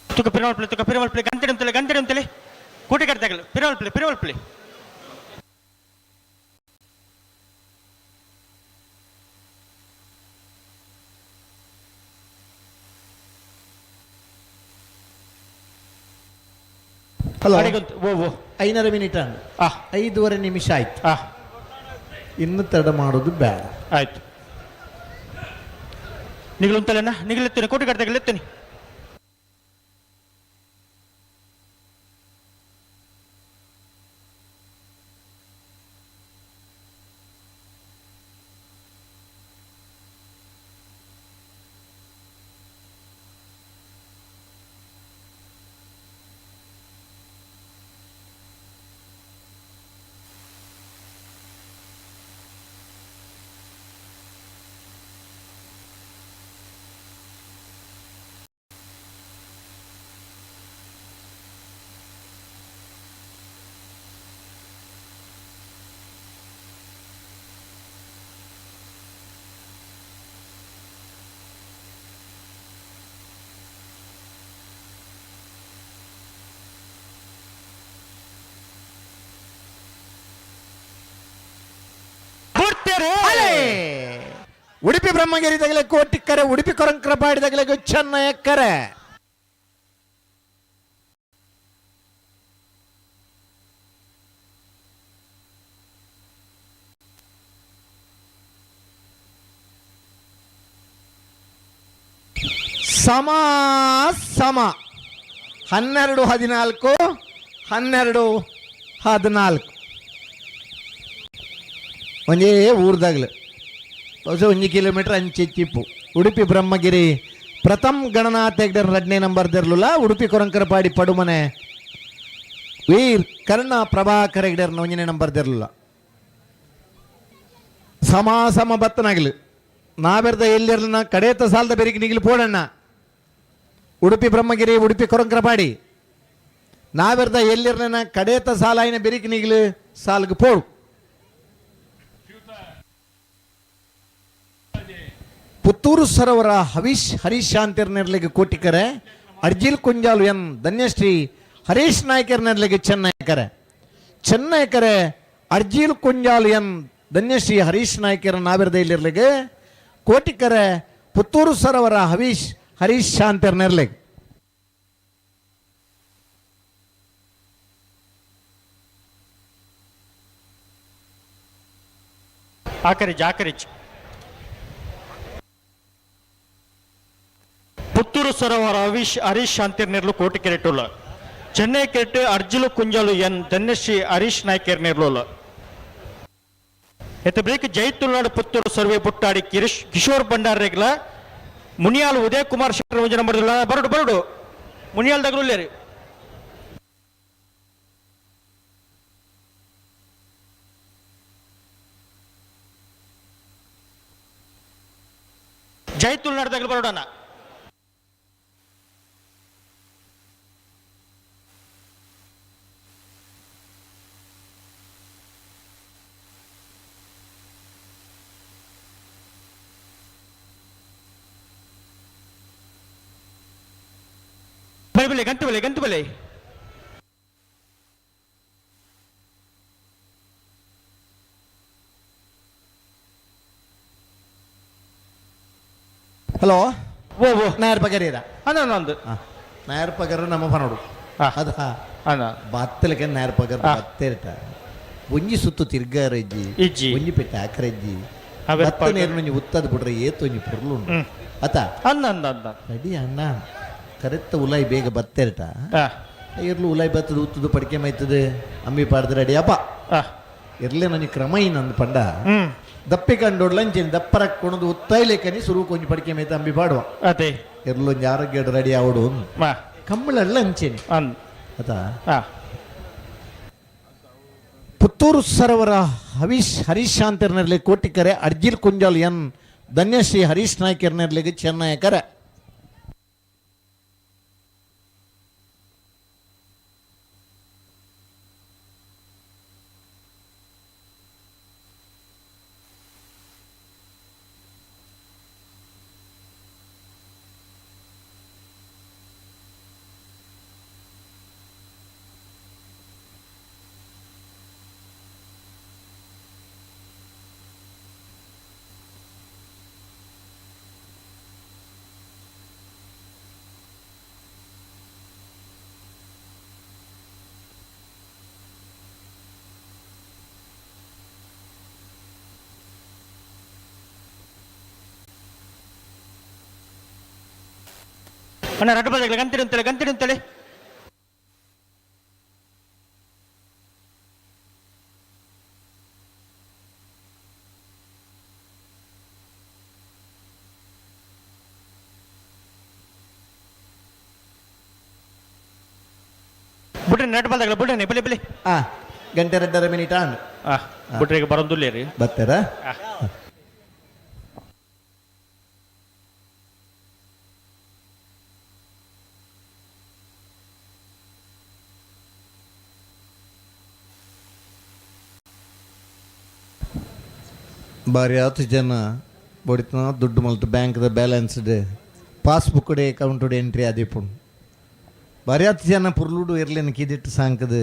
ತುಕ ಪಿರವಲ್ ತುಕ ಪಿರವಲ್ ಪ್ಲೇ ಗಂಟೆ ಗಂಟೆ ಅಂತಲೇ ಕೋಟಿ ಕಟ್ತಾಗಲ್ಲ ಪಿರವಲ್ ಪ್ಲೇ ಪಿರವಲ್ ಪ್ಲೇ. ಹಲೋ ಓ 5.5 ಮಿನಿಟ್ 5.5 ನಿಮಿಷ ಆಯ್ತು. ಇನ್ನು ತಡ ಮಾಡೋದು ಬೇಡ. ಆಯ್ತು ನಿಗಲುಂತಲೇನ ನಿಗಲೆತ್ತೇನೆ ಕೋಟಿ ಕಟ್ತಾಗಲೆತ್ತೇನೆ. ಉಡುಪಿ ಬ್ರಹ್ಮಗಿರಿ ತಗಲೆ ಕೋಟಿಕ್ಕರೆ ಉಡುಪಿ ಕೊರಂಕರಪಾಡಿ ತಗಲೆ ಚೆನ್ನಯಕ್ಕರೆ. ಸಮ ಸಮ 12-14, 12-14. ಒಂಜೇ ಊರ್ದಾಗ್ಲು ಬಹುಶಃ 1 ಕಿಲೋಮೀಟರ್ ಅಂಚೆಚ್ಚಿಪ್ಪು. ಉಡುಪಿ ಬ್ರಹ್ಮಗಿರಿ ಪ್ರಥಮ್ ಗಣನಾಥ ಹೆಗ್ಡೆರ್ 2ನೇ ನಂಬರ್ ದೆರ್ಲುಲ. ಉಡುಪಿ ಕೊರಂಕರಪಾಡಿ ಪಡುಮನೆ ವೀರ್ ಕರ್ಣ ಪ್ರಭಾಕರ್ ಹೆಗ್ಡೆರ್ 1ನೇ ನಂಬರ್ ದೆರ್ಲುಲ. ಸಮ ಸಮ ಬತ್ತನಾಗಲು ನಾವೆರ್ದ ಎಲ್ಲಿರ್ಲನ ಕಡೇತ ಸಾಲದ ಬೆರಿಗೆ ನಿಗಿಲು ಪೋಡಣ್ಣ. ಉಡುಪಿ ಬ್ರಹ್ಮಗಿರಿ ಉಡುಪಿ ಕೊರಂಕರಪಾಡಿ ನಾವೆರ್ದ ಎಲ್ಲಿರ್ಲನ ಕಡೇತ ಸಾಲಾಯಿನ ಬೆರಿಗೆ ನಿಗಿಲು ಸಾಲ್ಗೆ ಪೋಡು. ಪುತ್ತೂರು ಸರೋವರ ಹವೀಶ್ ಹರೀಶ್ ಶಾಂತಿರ್ನೆರ್ಲಿಗೆ ಕೋಟಿಕರೆ, ಅರ್ಜಿಲ್ ಕುಂಜಾಲು ಎನ್ ಧನ್ಯಶ್ರೀ ಹರೀಶ್ ನಾಯ್ಕರ್ನೆರ್ಲಿಗೆ ಚೆನ್ನೈಕರೆ, ಚೆನ್ನೈಕರೆ ಅರ್ಜಿಲ್ ಕುಂಜಾಲು ಎನ್ ಧನ್ಯಶ್ರೀ ಹರೀಶ್ ನಾಯ್ಕರ ನಾವಿರದ ಇಲ್ಲಿರ್ಲಿಗೆ ಕೋಟಿಕರೆ ಪುತ್ತೂರು ಸರೋವರ ಹವೀಶ್ ಹರೀಶ್ ಶಾಂತಿರ್ನೆರ್ಲಿಗೆ. ಆಕರಿಜ್ ಆಕರಿಜ್ ಪುತ್ತೂರು ಸರೋವರ ಹರೀಶ್ ಹರೀಶ್ ಶಾಂತಿರ್ ಕೋಟಿ ಕೆರೆಟುಲ್ಲ. ಚೆನ್ನೈ ಕೆರೆಟ್ ಅರ್ಜುಲು ಕುಂಜಾಲು ಎನ್ ಧನ್ಯಶ್ರೀ ಹರೀಶ್ ನಾಯ್ಕರ್ ನಿರ್ಲುಲ್ಲ. ಎತ್ತ ಬ್ರೇಕ್ ಜೈ ತುಳುನಾಡು ಪುತ್ತೂರು ಸರ್ವೆ ಬುಟ್ಟಾಡಿ ಕಿಶೋರ್ ಭಂಡಾರ್ ರೇಗ್ಲ ಮುನಿಯಾಲ್ ಉದಯ್ ಕುಮಾರ್ ಶೆಟ್ಟರ್ ಒಂಜಿ ನಂಬರ್ ಬರಡು ಬರಡು ಮುನಿಯಾಲ್ ದಗಲು ಜೈ ತುಳುನಾಡು ದಗಲು ಬರೋಡಣ. ಬಲೆ ಬಲೆ ಗಂಟು ಬಲೆ ಗಂಟು ಬಲೆ. ಹಲೋ ಓ ಓ ನಾಯರ್ ಪಗರೀರ ಅಂದ ಅಂದು ನಾಯರ್ ಪಗರ ನಮ್ಮ ಪನೋಡು ಅದ ಅಂದ ಬತ್ತಲಕ್ಕೆ ನಾಯರ್ ಪಗರ್ ಬತ್ತೇರ್ಟ ಒಂಜಿ ಸುತ್ತು ತಿರ್ಗಾರಜ್ಜಿ ಇಜ್ಜಿ. ಒಂಜಿ ಪೆಟ್ಟ ಆಕರಜ್ಜಿ ಅವೆ ಬತ್ತ ನೇರು ಒಂಜಿ ಉತ್ತದ ಬಿಡ್ರೆ ಏತು ಒಂಜಿ ಪೊರ್ಲು ಉಂಡು ಅತ ಅಂದ ಅಂದ ಅಂದ ರೆಡಿ ಅಣ್ಣ ಕರೆತ್ತ ಉಲಾಯಿ ಬೇಗ ಬತ್ತೇರ್ಟ ಇರ್ಲು ಉಲಾಯಿ ಬತ್ತದ ಉತ್ತದು ಪಡಿಕೆ ಮೈತದೆ ಅಂಬಿ ಪಾಡ್ದು ರೆಡಿ ಅಪ್ಪ ಇರ್ಲೆ ನನಗೆ ಕ್ರಮ ಇನ್ನೊಂದು ಪಂಡ ದಪ್ಪಿ ಕಂಡೋಡ್ಲ ಅಂಚೆನೆ ದಪ್ಪರ ಕೊಣದು ಉತ್ತಾಯ್ಲೇಕನಿ ಸುರು ಕೊಂಚ ಪಡಿಕೆ ಮೈತ ಅಂಬಿ ಪಾಡುವ ಅದೇ ಇರ್ಲೊಂಜಿ ಆರೋಗ್ಯ ರೆಡಿ ಆವಡು ಕಮ್ಮಳಲ್ಲ ಅಂಚೆನೆ ಅತ ಪುತ್ತೂರು ಸರೋವರ ಹವೀಶ್ ಹರೀಶ್ ಶಾಂತಿರ್ನೆರ್ಲಿ ಕೋಟಿಕರೆ ಅರ್ಜಿಲ್ ಕುಂಜಾಲ್ ಎನ್ ಧನ್ಯಶ್ರೀ ಹರೀಶ್ ನಾಯ್ಕರ್ನೆರ್ಲಿಗೆ ಚೆನ್ನಯಕರೆ. ಅಣ್ಣ ರಡ್ಡು ಬದಲ ಗಂತಿಡು ಅಂತೇಳಿ ಗಂತಿಡು ಅಂತೇಳಿ. ಬಿಡ್ರಿ ನೆಟ್ ಬಲ್ದಾಗಲ ಬಿಡ್ರಿ ಬಿಳಿ ಬಿಳಿ. ಗಂಟೆ 2.5 ಮಿನಿಟ್ ಆಂಡ್ ಬಿಡ್ರಿ ಈಗ ಬರೋದಿಲ್ಲ ರೀ. ಬರ್ತಾರಾ? ಬಾರಿ ಆತು ಜನ ಬಡಿತನ ದುಡ್ಡು ಮಲ್ತು ಬ್ಯಾಂಕ್ದ ಬ್ಯಾಲೆನ್ಸ್ಡ್ ಪಾಸ್ಬುಕ್ ಅಕೌಂಟ್ ಎಂಟ್ರಿ ಆದಿಪ್ಪುಂಡು. ಬಾರಿ ಆತು ಜನ ಪುರ್ಲುಡು ಇರ್ಲೇನು ಕಿದಿಟ್ಟು ಸಾಂಕದ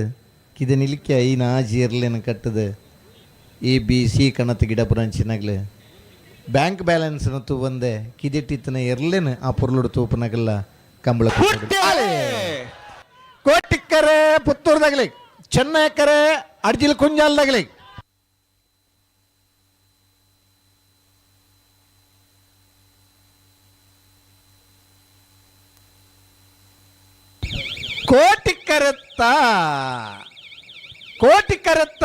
ಕಿದೆ ನಿಲಿಕೆ ಐನ ಆಜಿ ಇರ್ಲೇನು ಕಟ್ಟದ ಎ ಬಿ ಸಿ ಕಣತ್ ಗಿಡ ಪುರಂಚಿನಾಗ್ಲೆ ಬ್ಯಾಂಕ್ ಬ್ಯಾಲೆನ್ಸ್ ತೂ ಬಂದೆ ಕಿದಿಟ್ಟಿತ್ತನ ಇರ್ಲೇನು ಆ ಪುರ್ಲುಡು ತೂಪನಾಗಲ್ಲ ಕಂಬಳ ಕೋಟಿಕ್ಕರೆ ಪುತ್ತೂರ್ದಾಗಲಿ ಚೆನ್ನೈಕರೆ ಅಡ್ಜಿಲ್ ಕುಂಜಾಲ್ದಾಗಲಿ. ಕರೆತ್ತ ಕೋಟಿ ಕರೆತ್ತ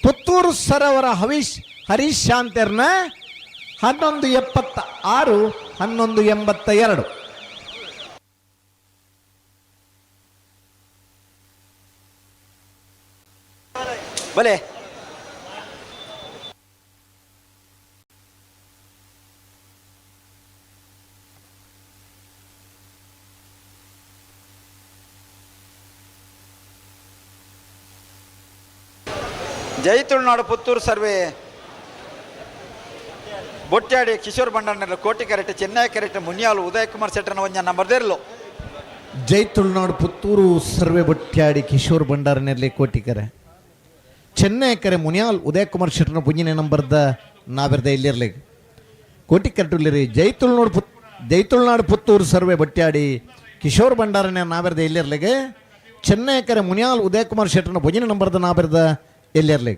ಪುತ್ತೂರು ಸರೋವರ ಹರೀಶ್ ಶಾಂತೆರ್ನ 11.76 11.82. ಬಲೆ ಜೈ ತುಳುನಾಡು ಪುತ್ತೂರು ಸರ್ವೆ ಬೊಟ್ಟಾಡಿ ಕಿಶೋರ್ ಭಂಡಾರ ಕೋಟಿ ಕರೆಕ್ಟ್ ಚೆನ್ನೈ ಕರೆಕ್ಟ್ ಮುನಿಯಾಲು ಉದಯ್ ಕುಮಾರ್ ಶೆಟ್ಟರ್ನ ಒಂಜ ನಂಬರ್ ದೇರ್ಲು. ಜೈ ತುಳುನಾಡು ಪುತ್ತೂರು ಸರ್ವೆ ಬೊಟ್ಟಾಡಿ ಕಿಶೋರ್ ಭಂಡಾರನಲ್ಲಿ ಕೋಟಿಕರೆ ಚೆನ್ನೈ ಕರೆ ಮುನಿಯಾಲ್ ಉದಯ್ ಕುಮಾರ್ ಶೆಟ್ಟರ್ನ ಪುಂಜಿನ ನಂಬರ್ದ ನಾವೆರ್ದ ಇಲ್ಲಿರ್ಲಿ ಕೋಟಿ ಕರೆಟುಲ್ಲಿರಿ. ಜೈ ತುಳುನಾಡು ಜೈ ತುಳುನಾಡು ಪುತ್ತೂರು ಸರ್ವೆ ಬೊಟ್ಟಾಡಿ ಕಿಶೋರ್ ಭಂಡಾರನ ನಾವೆರ್ದ ಇಲ್ಲಿರ್ಲಿಗೆ ಚೆನ್ನೈ ಕರೆ ಮುನಿಯಾಲ್ ಉದಯ್ ಕುಮಾರ್ ಶೆಟ್ಟರ್ನ ಪುಂಜಿನ ನಂಬರ್ದ ನಾವೆರ್ದ ಎಲ್ಲಿರ್ಲಿ.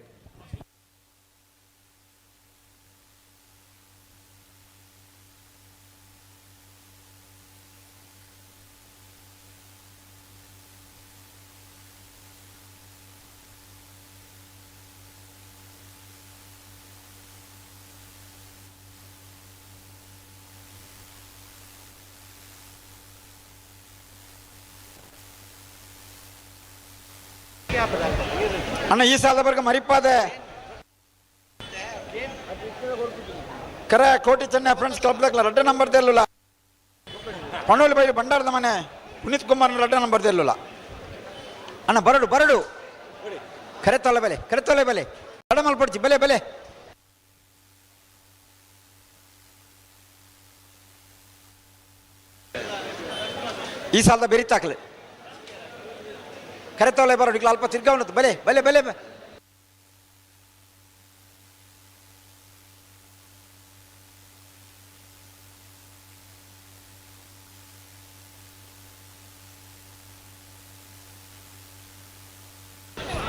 ಅಣ್ಣ ಈ ಸಾಲದ ಬರ್ಗ ಮರಿಪಾದೆ ಕರೆ ಕೋಟಿ ಚೆನ್ನೈ ಫ್ರೆಂಡ್ಸ್ ಕ್ಲಬ್ ದಾಖಲ ರಡ್ಡ ನಂಬರ್ ದೇರ್ಲುಲ್ಲ ಪಣ್ಣೋಲಿ ಬೈಲು ಭಂಡಾರದ ಮನೆ ಪುನೀತ್ ಕುಮಾರ್ ರಡ್ಡ ನಂಬರ್ ದೇರ್ಲುಲ್ಲ. ಅಣ್ಣ ಬರಡು ಬರಡು ಕರೆ ತೊಲೆ ಬೆಲೆ ಕರೆ ತೊಲೆ ಬೆಲೆ ಕಡಮಲ್ ಪಡ್ಚಿ ಬೆಲೆ ಬೆಲೆ ಈ ಸಾಲದ ಬೆರಿತಾಕ್ಲೆ ಕರೆ ತೊಲೆ ಬರಡು ಅಲ್ಪ ತಿರ್ಗಾವಣತ್ತು ಬಲೆ ಬಲೆ ಬಲೆ.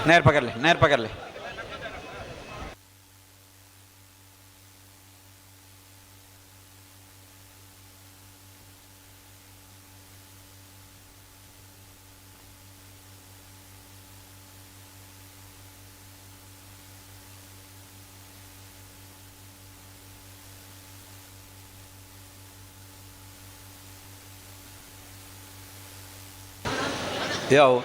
ನೇರ್ ಪಕಡ್ಲೆ ನೇರ್ ಪಕಡ್ಲೆ. ಯಾವ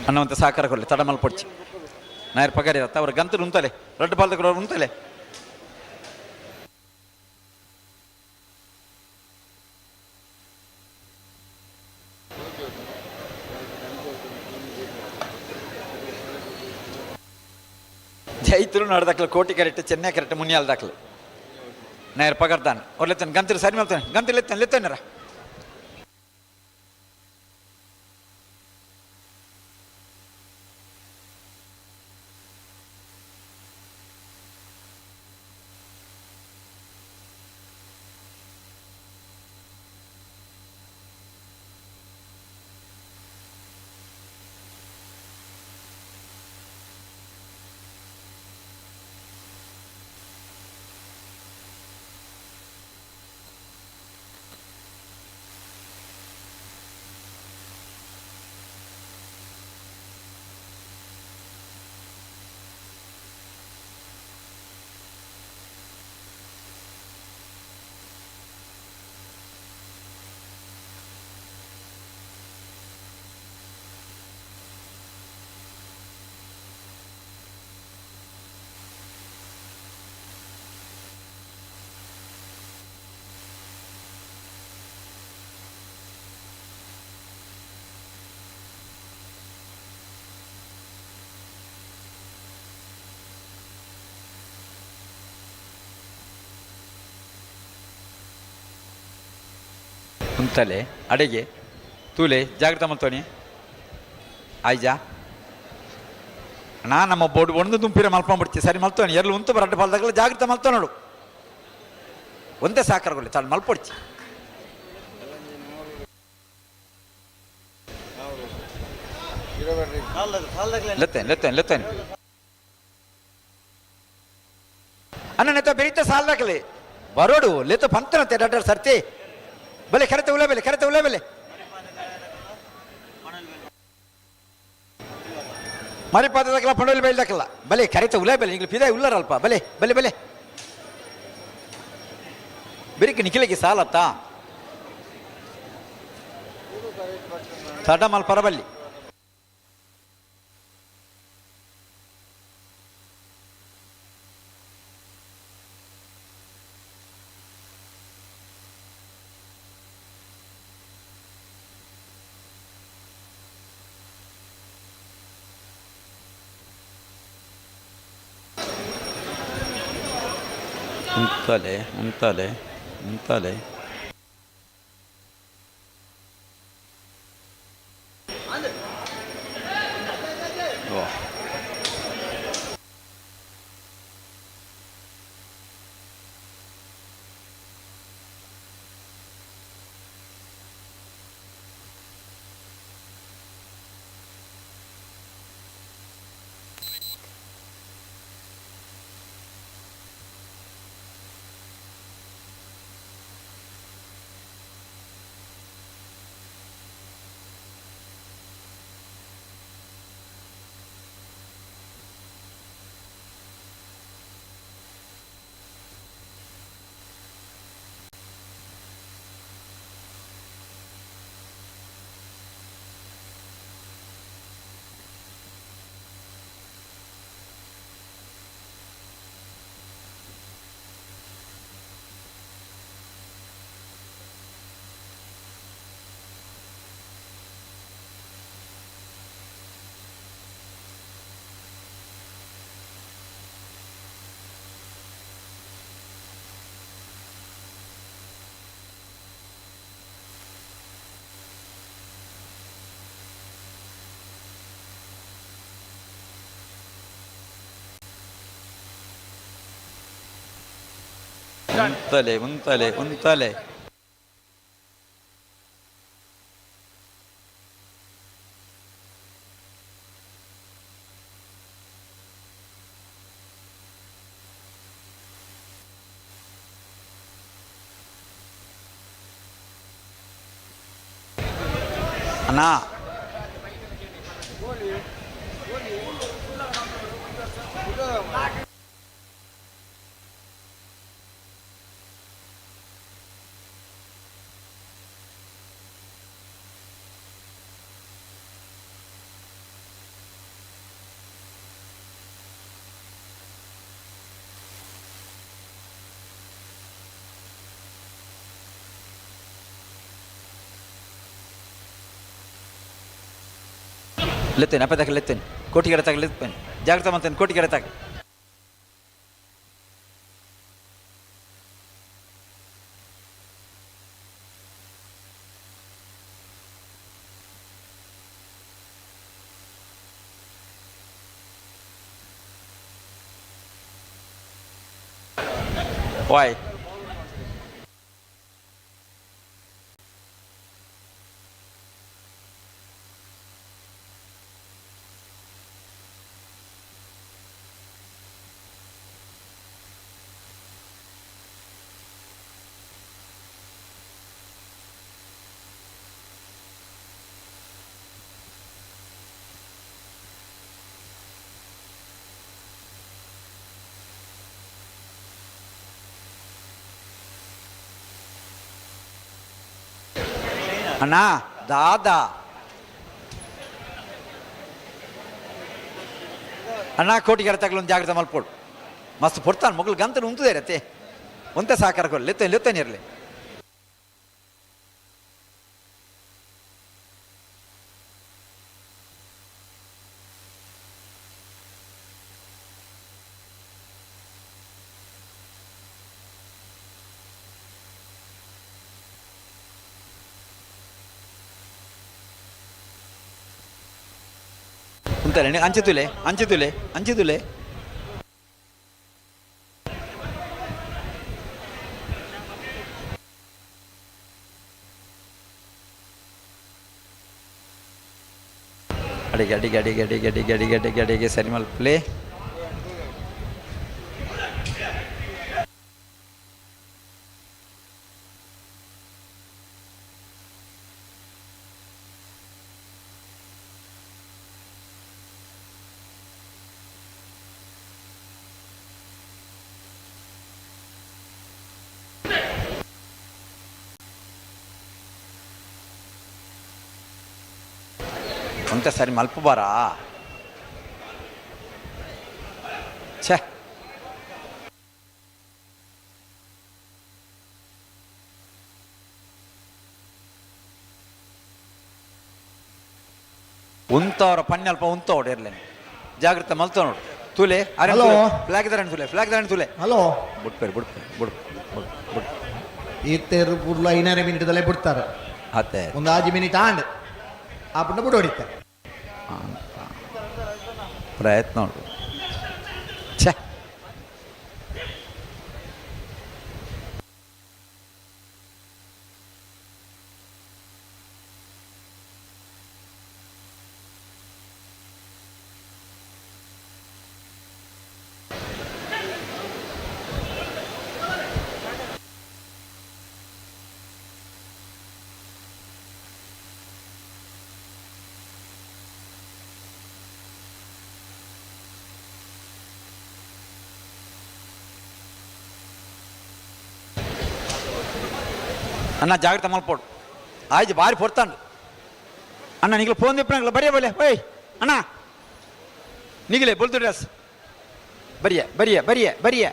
ಅನ್ನುವಂಥ ಸಹಕಾರ ಕೊಡಲಿ ತಡಮಲ್ ಪೊಡ್ಚಿ ನಾಯರ್ ಪಗಾರಿ ಇರತ್ತ ಅವ್ರ ಗಂತರು ಉಂತಲೆ ರಡ್ಡು ಬಾಲ್ದ ಉಂತಲೆ. ಜೈ ತುಳುನಾಡು ದಾಖಲೆ ಕೋಟಿ ಕರೆಕ್ಟ್ ಚೆನ್ನೈ ಕರೆಕ್ಟ್ ಮುನಿಯಾಲ್ ದಾಖಲೆ ನಾಯರ್ ಪಗರ್ದಾನ ಅವ್ರು ಲೆತ್ತಾನೆ ಗಂತರು ಸರಿ ಮಾಡ್ತಾನೆ ಗಂತರು ಲೆತ್ತಾನೆ ಲೆತ್ತಾನಾರ. ಉಂತಲೆ ಅಡಿಗೆ ತೂಲೆ ಜಾಗ್ರತೆ ಮಲ್ತೋನಿ ಆಯ್ಜಾ ನಾ ನಮ್ಮ ಬೋರ್ಡ್ ಒಂದು ದುಂಪಿರ ಮಲ್ಕೊಂಡ್ಬಿಡ್ತೀವಿ ಸರಿ ಮಲ್ತೋನಿ ಎಲ್ಲಿ ಉಂತು ಬರಡ್ಡ ಪಾಲ್ದಾಗಲ ಜಾಗ್ರತೆ ಮಲ್ತೋ ನೋಡು ಒಂದೇ ಸಾಕರಗೊಳ್ಳಿ ತಾಳು ಮಲ್ಪೊಡ್ಚಿ. ಲೆತ್ತೇನೆ ಲೆತ್ತೇನೆ ಲೆತ್ತೇನೆ ಅಣ್ಣ ನೆತ್ತ ಬೆರಿತ ಸಾಲ್ದಾಕಲಿ ಬರೋಡು ಲೆತ್ತ ಪಂತನತ್ತೆ ಡಾಕ್ಟರ್ ಸರ್ತಿ ಬಲೆ ಕರೆತ ಉಲ್ಲ ಬೆಲೆ ಕರೆತ ಉಲ್ಲ ಬೆಲೆ ಮರಿಪಾದದಾಕಲ್ಲ ಪಂಡೋಲಿ ಬೈಲ್ದಾಕಲ್ಲ ಬಲೆ ಕರೆತ ಉಲ್ಲ ಬೆಲೆ ಇಂಗ್ಲಿ ಪಿದಾಯಿ ಉಲ್ಲರಲ್ಪ ಬಲೆ ಬಲೆ ಬಲೆ ಬೆರಿಕೆ ನಿಖಿಲಿಗೆ ಸಾಲತ್ತಾ ತಡಮಲ್ ಪರಬಲ್ಲಿ ಉಂತಾಲೆ ಉಂತಾಲೆ ಉಂತಾಲೆ. ಓ ಉಂತಲೆ ಉಂತಲೆ ಉಂತಲೆ. ಅಣ್ಣ ಲೆತ್ತೇನೆ ಅಪ್ಪ ಲೆತ್ತೇನೆ ಕೋಟಿಗೆರೆ ತಾಕ ಲೆತ್ತೇನೆ ಜಾಗ್ರತೆ ಮಾಡ್ತೇನೆ ಕೋಟಿಗೆರೆ ತಾಕ. ವಾಯ್ ಅಣ್ಣ ದಾದಾ ಅಣ್ಣ ಕೋಟಿಗೆರೆ ತಗಲೊಂದು ಜಾಗ್ರತೆ ಮಲ್ಪೋಡು ಮಸ್ತ್ ಪೊಡ್ತಾನೆ ಮಗಳು ಗಂತನ ಉಂತುದೇ ರತ್ತೆ ಒಂತೆ ಸಹಕಾರ ಕೊಡಲಿ ಲೆತ್ತೇನೆ ಲೆತ್ತೇನೆ ಇರಲಿ. ಉಂತಲೆ ಅಂಚೆ ತುಲೆ ಅಂಚೆ ತುಲೆ ಅಂಚೆ ತುಲೆ. ಅಡಿಗೆ ಅಡಿಗೆ ಅಡಿಗೆ ಅಡಿಗೆ ಅಡಿಗೆ ಅಡಿಗೆ ಅಡಿಗೆ ಅಡಿಗೆ ಸರಿ ಮಲ್ಪಲೆ. ಒಂತೆ ಸರಿ ಮಲ್ಪ ಬಾರಾ. ಛೇ ಉಂತವರ ಪನ್ನೆ ಅಲ್ಪ ಉಂತವಡು ಇರ್ಲೇನೆ ಜಾಗ್ರತೆ ಮಲ್ತ ನೋಡು ತೂಲೆ ಅರೆ. ಹಲೋ. ಫ್ಲಾಗ್ ದಾರಣೆ ತೂಲೆ, ಫ್ಲಾಗ್ ದಾರಣೆ ತೂಲೆ. ಹಲೋ. ಬುಟ್ಪೇರು ಬುಟ್ಪೇರು ಬುಡ್ ಬುಡ್ ಬುಡ್. ಈತೇರು ಪುರ್ಲು ಐನಾರು ಮಿನಿಟ್ದಲ್ಲೇ ಬಿಡ್ತಾರೆ. ಅತ್ತೆ. ಒಂದು ಆಜಿ ಮಿನಿಟ್ ಆಂಡ್ ಆಪುಂಡ ಬಿಡು ಹೊಡಿತಾರೆ. ಪ್ರಯತ್ನ ಉಂಟು. ಛೇ ಅಣ್ಣ ಜಾಗ್ರತೆ ಮಲ್ಪೋಡು ಆಯ್ತು ಬಾರಿ ಪೊರ್ತಾಂಡು ಅಣ್ಣ. ನಿಗ್ಲ ಫೋನ್ ದಿಪ್ಪನಂಗ್ಲ ಬರಿಯ ಬಲೆ. ಓಯ್ ಅಣ್ಣ ನಿಗಲೆ ಬೊಲ್ತು ಡ್ರೆಸ್ ಬರಿಯ ಬರಿಯ ಬರಿಯ ಬರಿಯ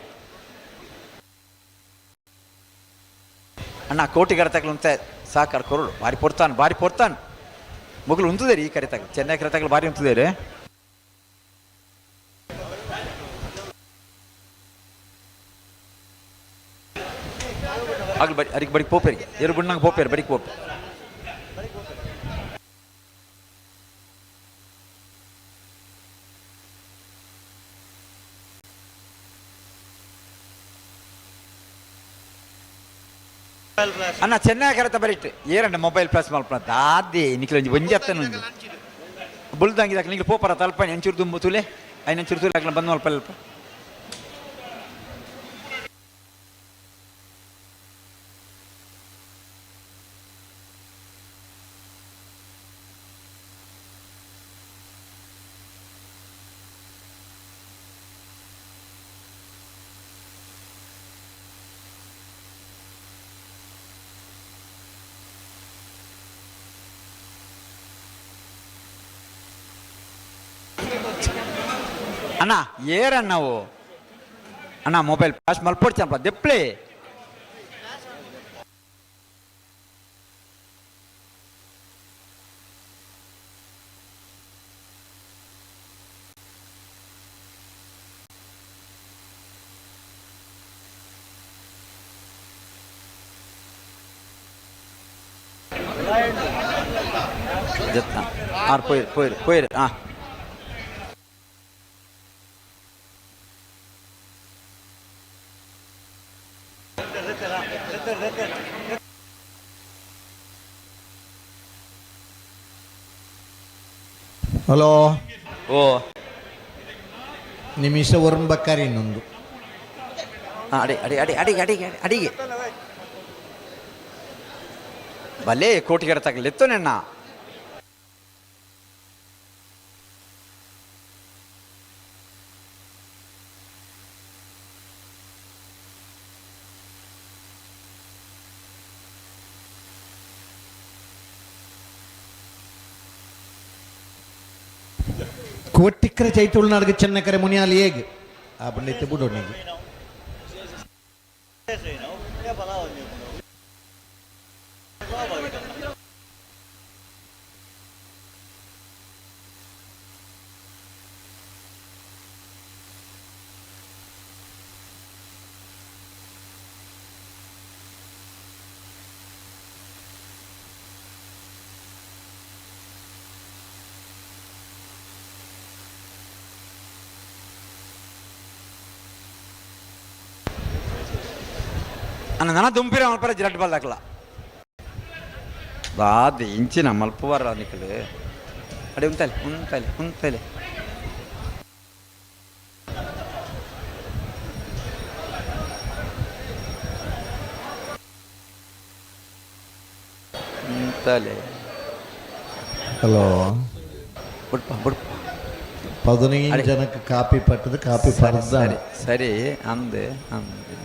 ಅಣ್ಣ. ಕೋಟಿ ಕರೆತಗ್ಲು ಸಾಕಾರ ಕೊರಳು ಬಾರಿ ಪೊರ್ತಾನು ಬಾರಿ ಪೊರ್ತಾನು ಮೊಗಲು ಉಂತುದೇರಿ. ಈ ಕರೆತಾಗ ಚೆನ್ನೈ ಕರೆತಾಗಲು ಬಾರಿ ಉಂತುದೇರಿ. ಆಗಲು ಬರಿ ಅರಿಗೆ ಬಡಿಗೆ ಪೋಪೇರಿಗೆ ಎರಡು ಬಣ್ಣಂಗೆ ಪೋಪೇರು ಬಡಿಗೆ ಪೋಪೆ. ಅಣ್ಣ ಚೆನ್ನೈ ಕರೆತ ಬರಿಟ್ಟು ಏರಣ್ಣ ಮೊಬೈಲ್ ಪ್ಲಸ್ ಮಲ್ಪ ದಾದಿ ನಿಕ್ಲ ಒಂಜಿ ಒಂಜಿ ಅತ್ತನ ಒಂಜಿ ಬುಲ್ದಂಗಿದಾಕ ನಿಕ್ಲ ಪೋಪರ ತಲ್ಪನಿ ಅಂಚೂರು ದುಂಬು ತುಲೆ ಐನ ಅಂಚೂರು ತುಲೆ ಅಕ್ಲ ಬಂದ್ ಮಲ್ಪ ಅಲ್ಪ. ಅಣ್ಣ ಏರಣ್ಣವು ಅಣ್ಣ ಮೊಬೈಲ್ ಫ್ಲಾಶ್ ಮಲ್ಪೊಡ್ಚಪ್ಪ ದೆಪ್ಲೆ. ಜತ್ತ ಆರ್ ಪೋಯಿರು ಪೋಯಿರು ಪೋಯಿರು. ಹಾಂ ಹಲೋ. ಓ. ನಿಮಿಷ ಒರಂಬಕ್ಕಾರಿ ಇನ್ನೊಂದು. ಹಾಂ ಅಡಿ ಅಡಿ ಅಡಿ ಅಡಿಗೆ ಅಡಿಗೆ ಅಡಿಗೆ ಭಲೇ ಕೋಟಿಗರ ತಗಲಿತ್ತು ನಿನ್ನ. ಕೋಟಿಕ್ಕರೆ ಚೈತುಳ್ನಾಡ್ಗೆ ಚೆನ್ನಕರೆ ಮುನಿಯಾಲಿ ಹೇಗೆ ಆ ಬಂಡೈತೆ ಬುಡೋಣಿಗೆ. ಅಣ್ಣ ನನ್ನ ದುಂಪಿರ ಮಲ್ಪರ ಜಿರಟ್ ಬಲ್ದಾಕ್ಲ ಬಾದ ಇಂಚಿನ ಮಲ್ಪುವಾರ ನಿಕಲು. ಅಡೆ ಉಂತಲೆ ಉಂತಲೆ ಉಂತಲೆ. ಉಂತಲೆ. ಹಲೋ. ಬುಡ್ಪ ಬುಡ್ಪ. 15 ಜನಕ್ಕೆ ಕಾಪಿ ಪಟ್ಟದ ಕಾಪಿ ಪರ್ದಾನೆ. ಸರಿ ಅಂದೆ ಅಂದೆ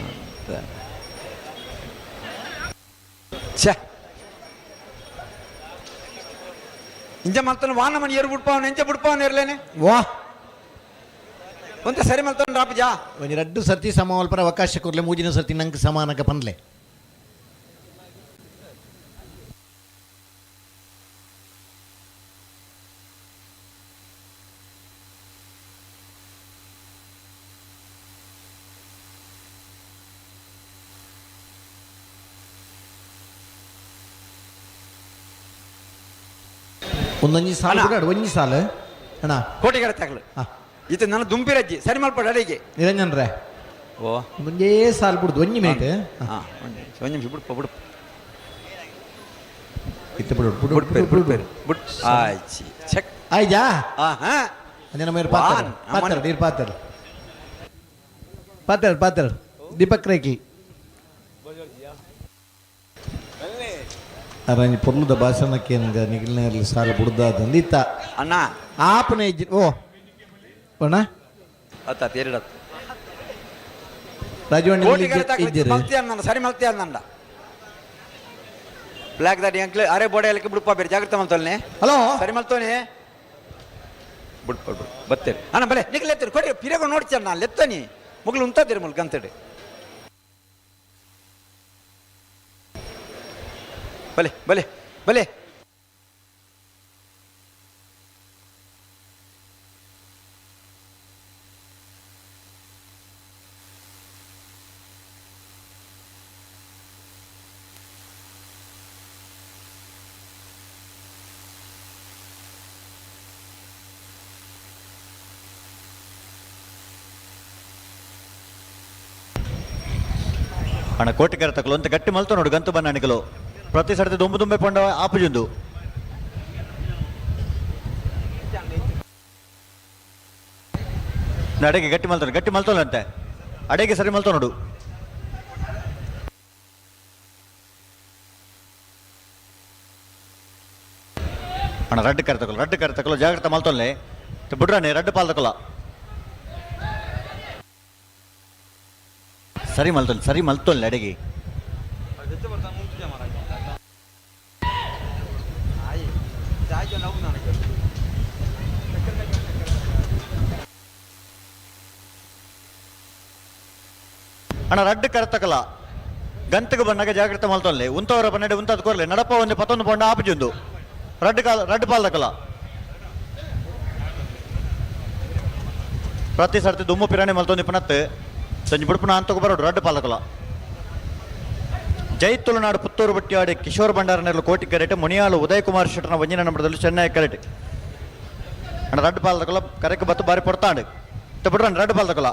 ಅಂತ. ಛೇ, ಇಂಜ ಮಲ್ತನ ವಾನ ಮನಿ ಏರು ಬಿಡ್ಪಾವನ ಎಂಚ ಬಿಡ್ಪಾವನ ಇರ್ಲೇನೆ. ವಾ. ಒಂತ ಸರಿ ಮಲ್ತನ ರಾಪಜಾ. ಒಂಜಿ ರಡ್ಡು ಸರ್ತಿ ಸಮವಲ್ಪರ ಅವಕಾಶ ಕೊರ್ಲೆ, ಮೂಜಿನ ಸರ್ತಿ ನಂಗೆ ಸಮಾನಕ ಪನ್ಲೆ. ಒಂದೊಂಜಿ ಸಾಲು ಬಿಡಾಡು, ಒಂಜಿ ಸಾಲು ಅಣ್ಣ. ಕೋಟಿಗರ ತಗಲು ಇತ ನನ್ನ ದುಂಪಿರಜ್ಜಿ ಸರಿ ಮಲ್ಪಡ ಅಡಿಗೆ. ನಿರಂಜನ್ ರೇ. ಓ. ಒಂದೇ ಸಾಲು ಬಿಡುದು, ಒಂಜಿ ಮಿನಿಟ್. ಹಾಂ, ಒಂದು ನಿಮಿಷ ಬಿಡ್ಪ ಬಿಡ್ಪ. ಇತ್ತು ಬಿಡು ಬಿಡು. ಬಿಡ್ಪೇರು ಬಿಡ್ಪೇರು ಬಿಡ್ ಆಯ್ಚಿ ಚೆಕ್. ಆಯ್ಜಾ? ಹಾಂ ಹಾಂ. ಅದೇ ನಮ್ಮ ಪಾತ್ರ ಪಾತ್ರ ನೀರು ಪಾತ್ರ ಪಾತ್ರ ಪಾತ್ರ ದೀಪಕ್ ರೇಖಿ ಅರಂಜಿ ಪೊರ್ಲುದ ಭಾಷಣಕ್ಕೆ ನಿಗಿಲ್ನಲ್ಲಿ ಸಾಲ ಬುಡ್ದಾದಂದು ಇತ್ತ. ಅಣ್ಣ. ಆಪನೆ ಇಜ್ಜಿ ಓ ಅಣ್ಣ. ಅತ್ತ ಎರಡತ್ತು. ರಾಜವಣ್ಣ. ಕೋಟಿಗರ ಮಲ್ತಿ ಅಂದ ಸರಿ ಮಲ್ತಿ ಅಂದ ಬ್ಲ್ಯಾಕ್ ದಾಡಿ ಅಂಕ್ಲೆ ಅರೆ ಬೋಡೆ ಎಲಕ್ಕೆ ಬಿಡ್ಪ ಬೇರೆ ಜಾಗ್ರತೆ ಮಲ್ತೋಲ್ನೆ. ಹಲೋ. ಸರಿ ಮಲ್ತೋನೆ ಬಿಡ್ಪ ಬಿಡು ಬತ್ತೇರಿ ಅಣ್ಣ ಬಲೆ ನಿಗ್ಲು ಎತ್ತರಿ ಕೊಡ್ರಿ ಪಿರಗ ನೋಡ್ಚಾರ ನಾನು ಲೆತ್ತನಿ ಮುಗ್ಲು ಉಂತದಿರಿ ಮುಲ್ಕ ಅಂತೇಳಿ ಬಲೆ ಬಲೆ ಬಲೆ. ಅಣ್ಣ ಕೋಟಿಕರ ತಕಲು ಅಂತ ಗಟ್ಟಿ ಮಲ್ತು ನೋಡು ಗಂತು ಬನ್ನ ಅಣಿಕಲು ಪ್ರತಿ ಸರ್ತಿ ದುಂಬು ದುಂಬೆ ಪೊಂಡ ಆಪುಜುಂದು. ಅಡೆಗೆ ಗಟ್ಟಿ ಮಲ್ತಾನೆ ಗಟ್ಟಿ ಮಲ್ತೋಲ್ಲಂತೆ ಅಡೆಗೆ ಸರಿ ಮಲ್ತೋ ನೋಡು. ಅಣ್ಣ ರಡ್ಡು ಕರೆ ತಗೊಳ್ಳು ರಡ್ಡು ಕರೆ ತಗೊಳ್ಳು ಜಾಗ್ರತೆ ಮಲ್ತೊಲ್ಲೆ ಬಿಡ್ರಾನೆ ರಡ್ಡು ಪಾಲ್ ತಗೊಲ್ಲ ಸರಿ ಮಲ್ತೊಲ್ ಸರಿ ಮಲ್ತೊಲ್ಲೆ ಅಡಿಗೆ. ಅಣ್ಣ ರಡ್ಡು ಕರೆ ಗಂತకు ಬನ್ನಾಗ ಜಾಗ್ರತೆ ಮಲ್ತೊಲ್ಲೆ ಉಂತವರ ಬನ್ನಡೆ ಉಂತದ್ ಕೊರ್ಲೆ ನಡಪ ಒಂದು ಪತ್ತೊಂದು ಪೊಂಡ ಆಪುಜುಂದು ರಡ್ಡು ಕಾಲ ರಡ್ಡು ಪಾಲ್ ತಕಲ ಪ್ರತಿ ಸರ್ತಿ ದುಮ್ಮು ಪಿರಾಣಿ ಮಲ್ತೊಂದು ಇಪ್ಪನತ್ತು ಸಂಜೆ ಬುಡ್ಪುನ ಅಂತకు ಬರೋಡು ರಡ್ಡು ಪಾಲಕಲ. ಜೈ ತುಳುನಾಡು ಪುತ್ತೂರು ಬಟ್ಟಿಯಾಡಿ ಕಿಶೋರ್ ಭಂಡಾರನೆರ್ಲು ಕೋಟಿ ಕರೆಟ್ ಮುನಿಯಾಲು ಉದಯ್ ಕುಮಾರ್ ಶೆಟ್ಟನ ವಂಜಿನ ನಂಬರದಲ್ಲಿ ಚೆನ್ನೈ ಕರೆಟ್ ಅಣ್ಣ ರಡ್ಡು ಪಾಲಕಲ ಕರೆಕ್ ಬತ್ತು ಬಾರಿ ಪೊಡ್ತಾಂಡು ಬಿಡ್ರಣ್ಣ ರಡ್ಡು ಪಾಲ್ದಕಲ.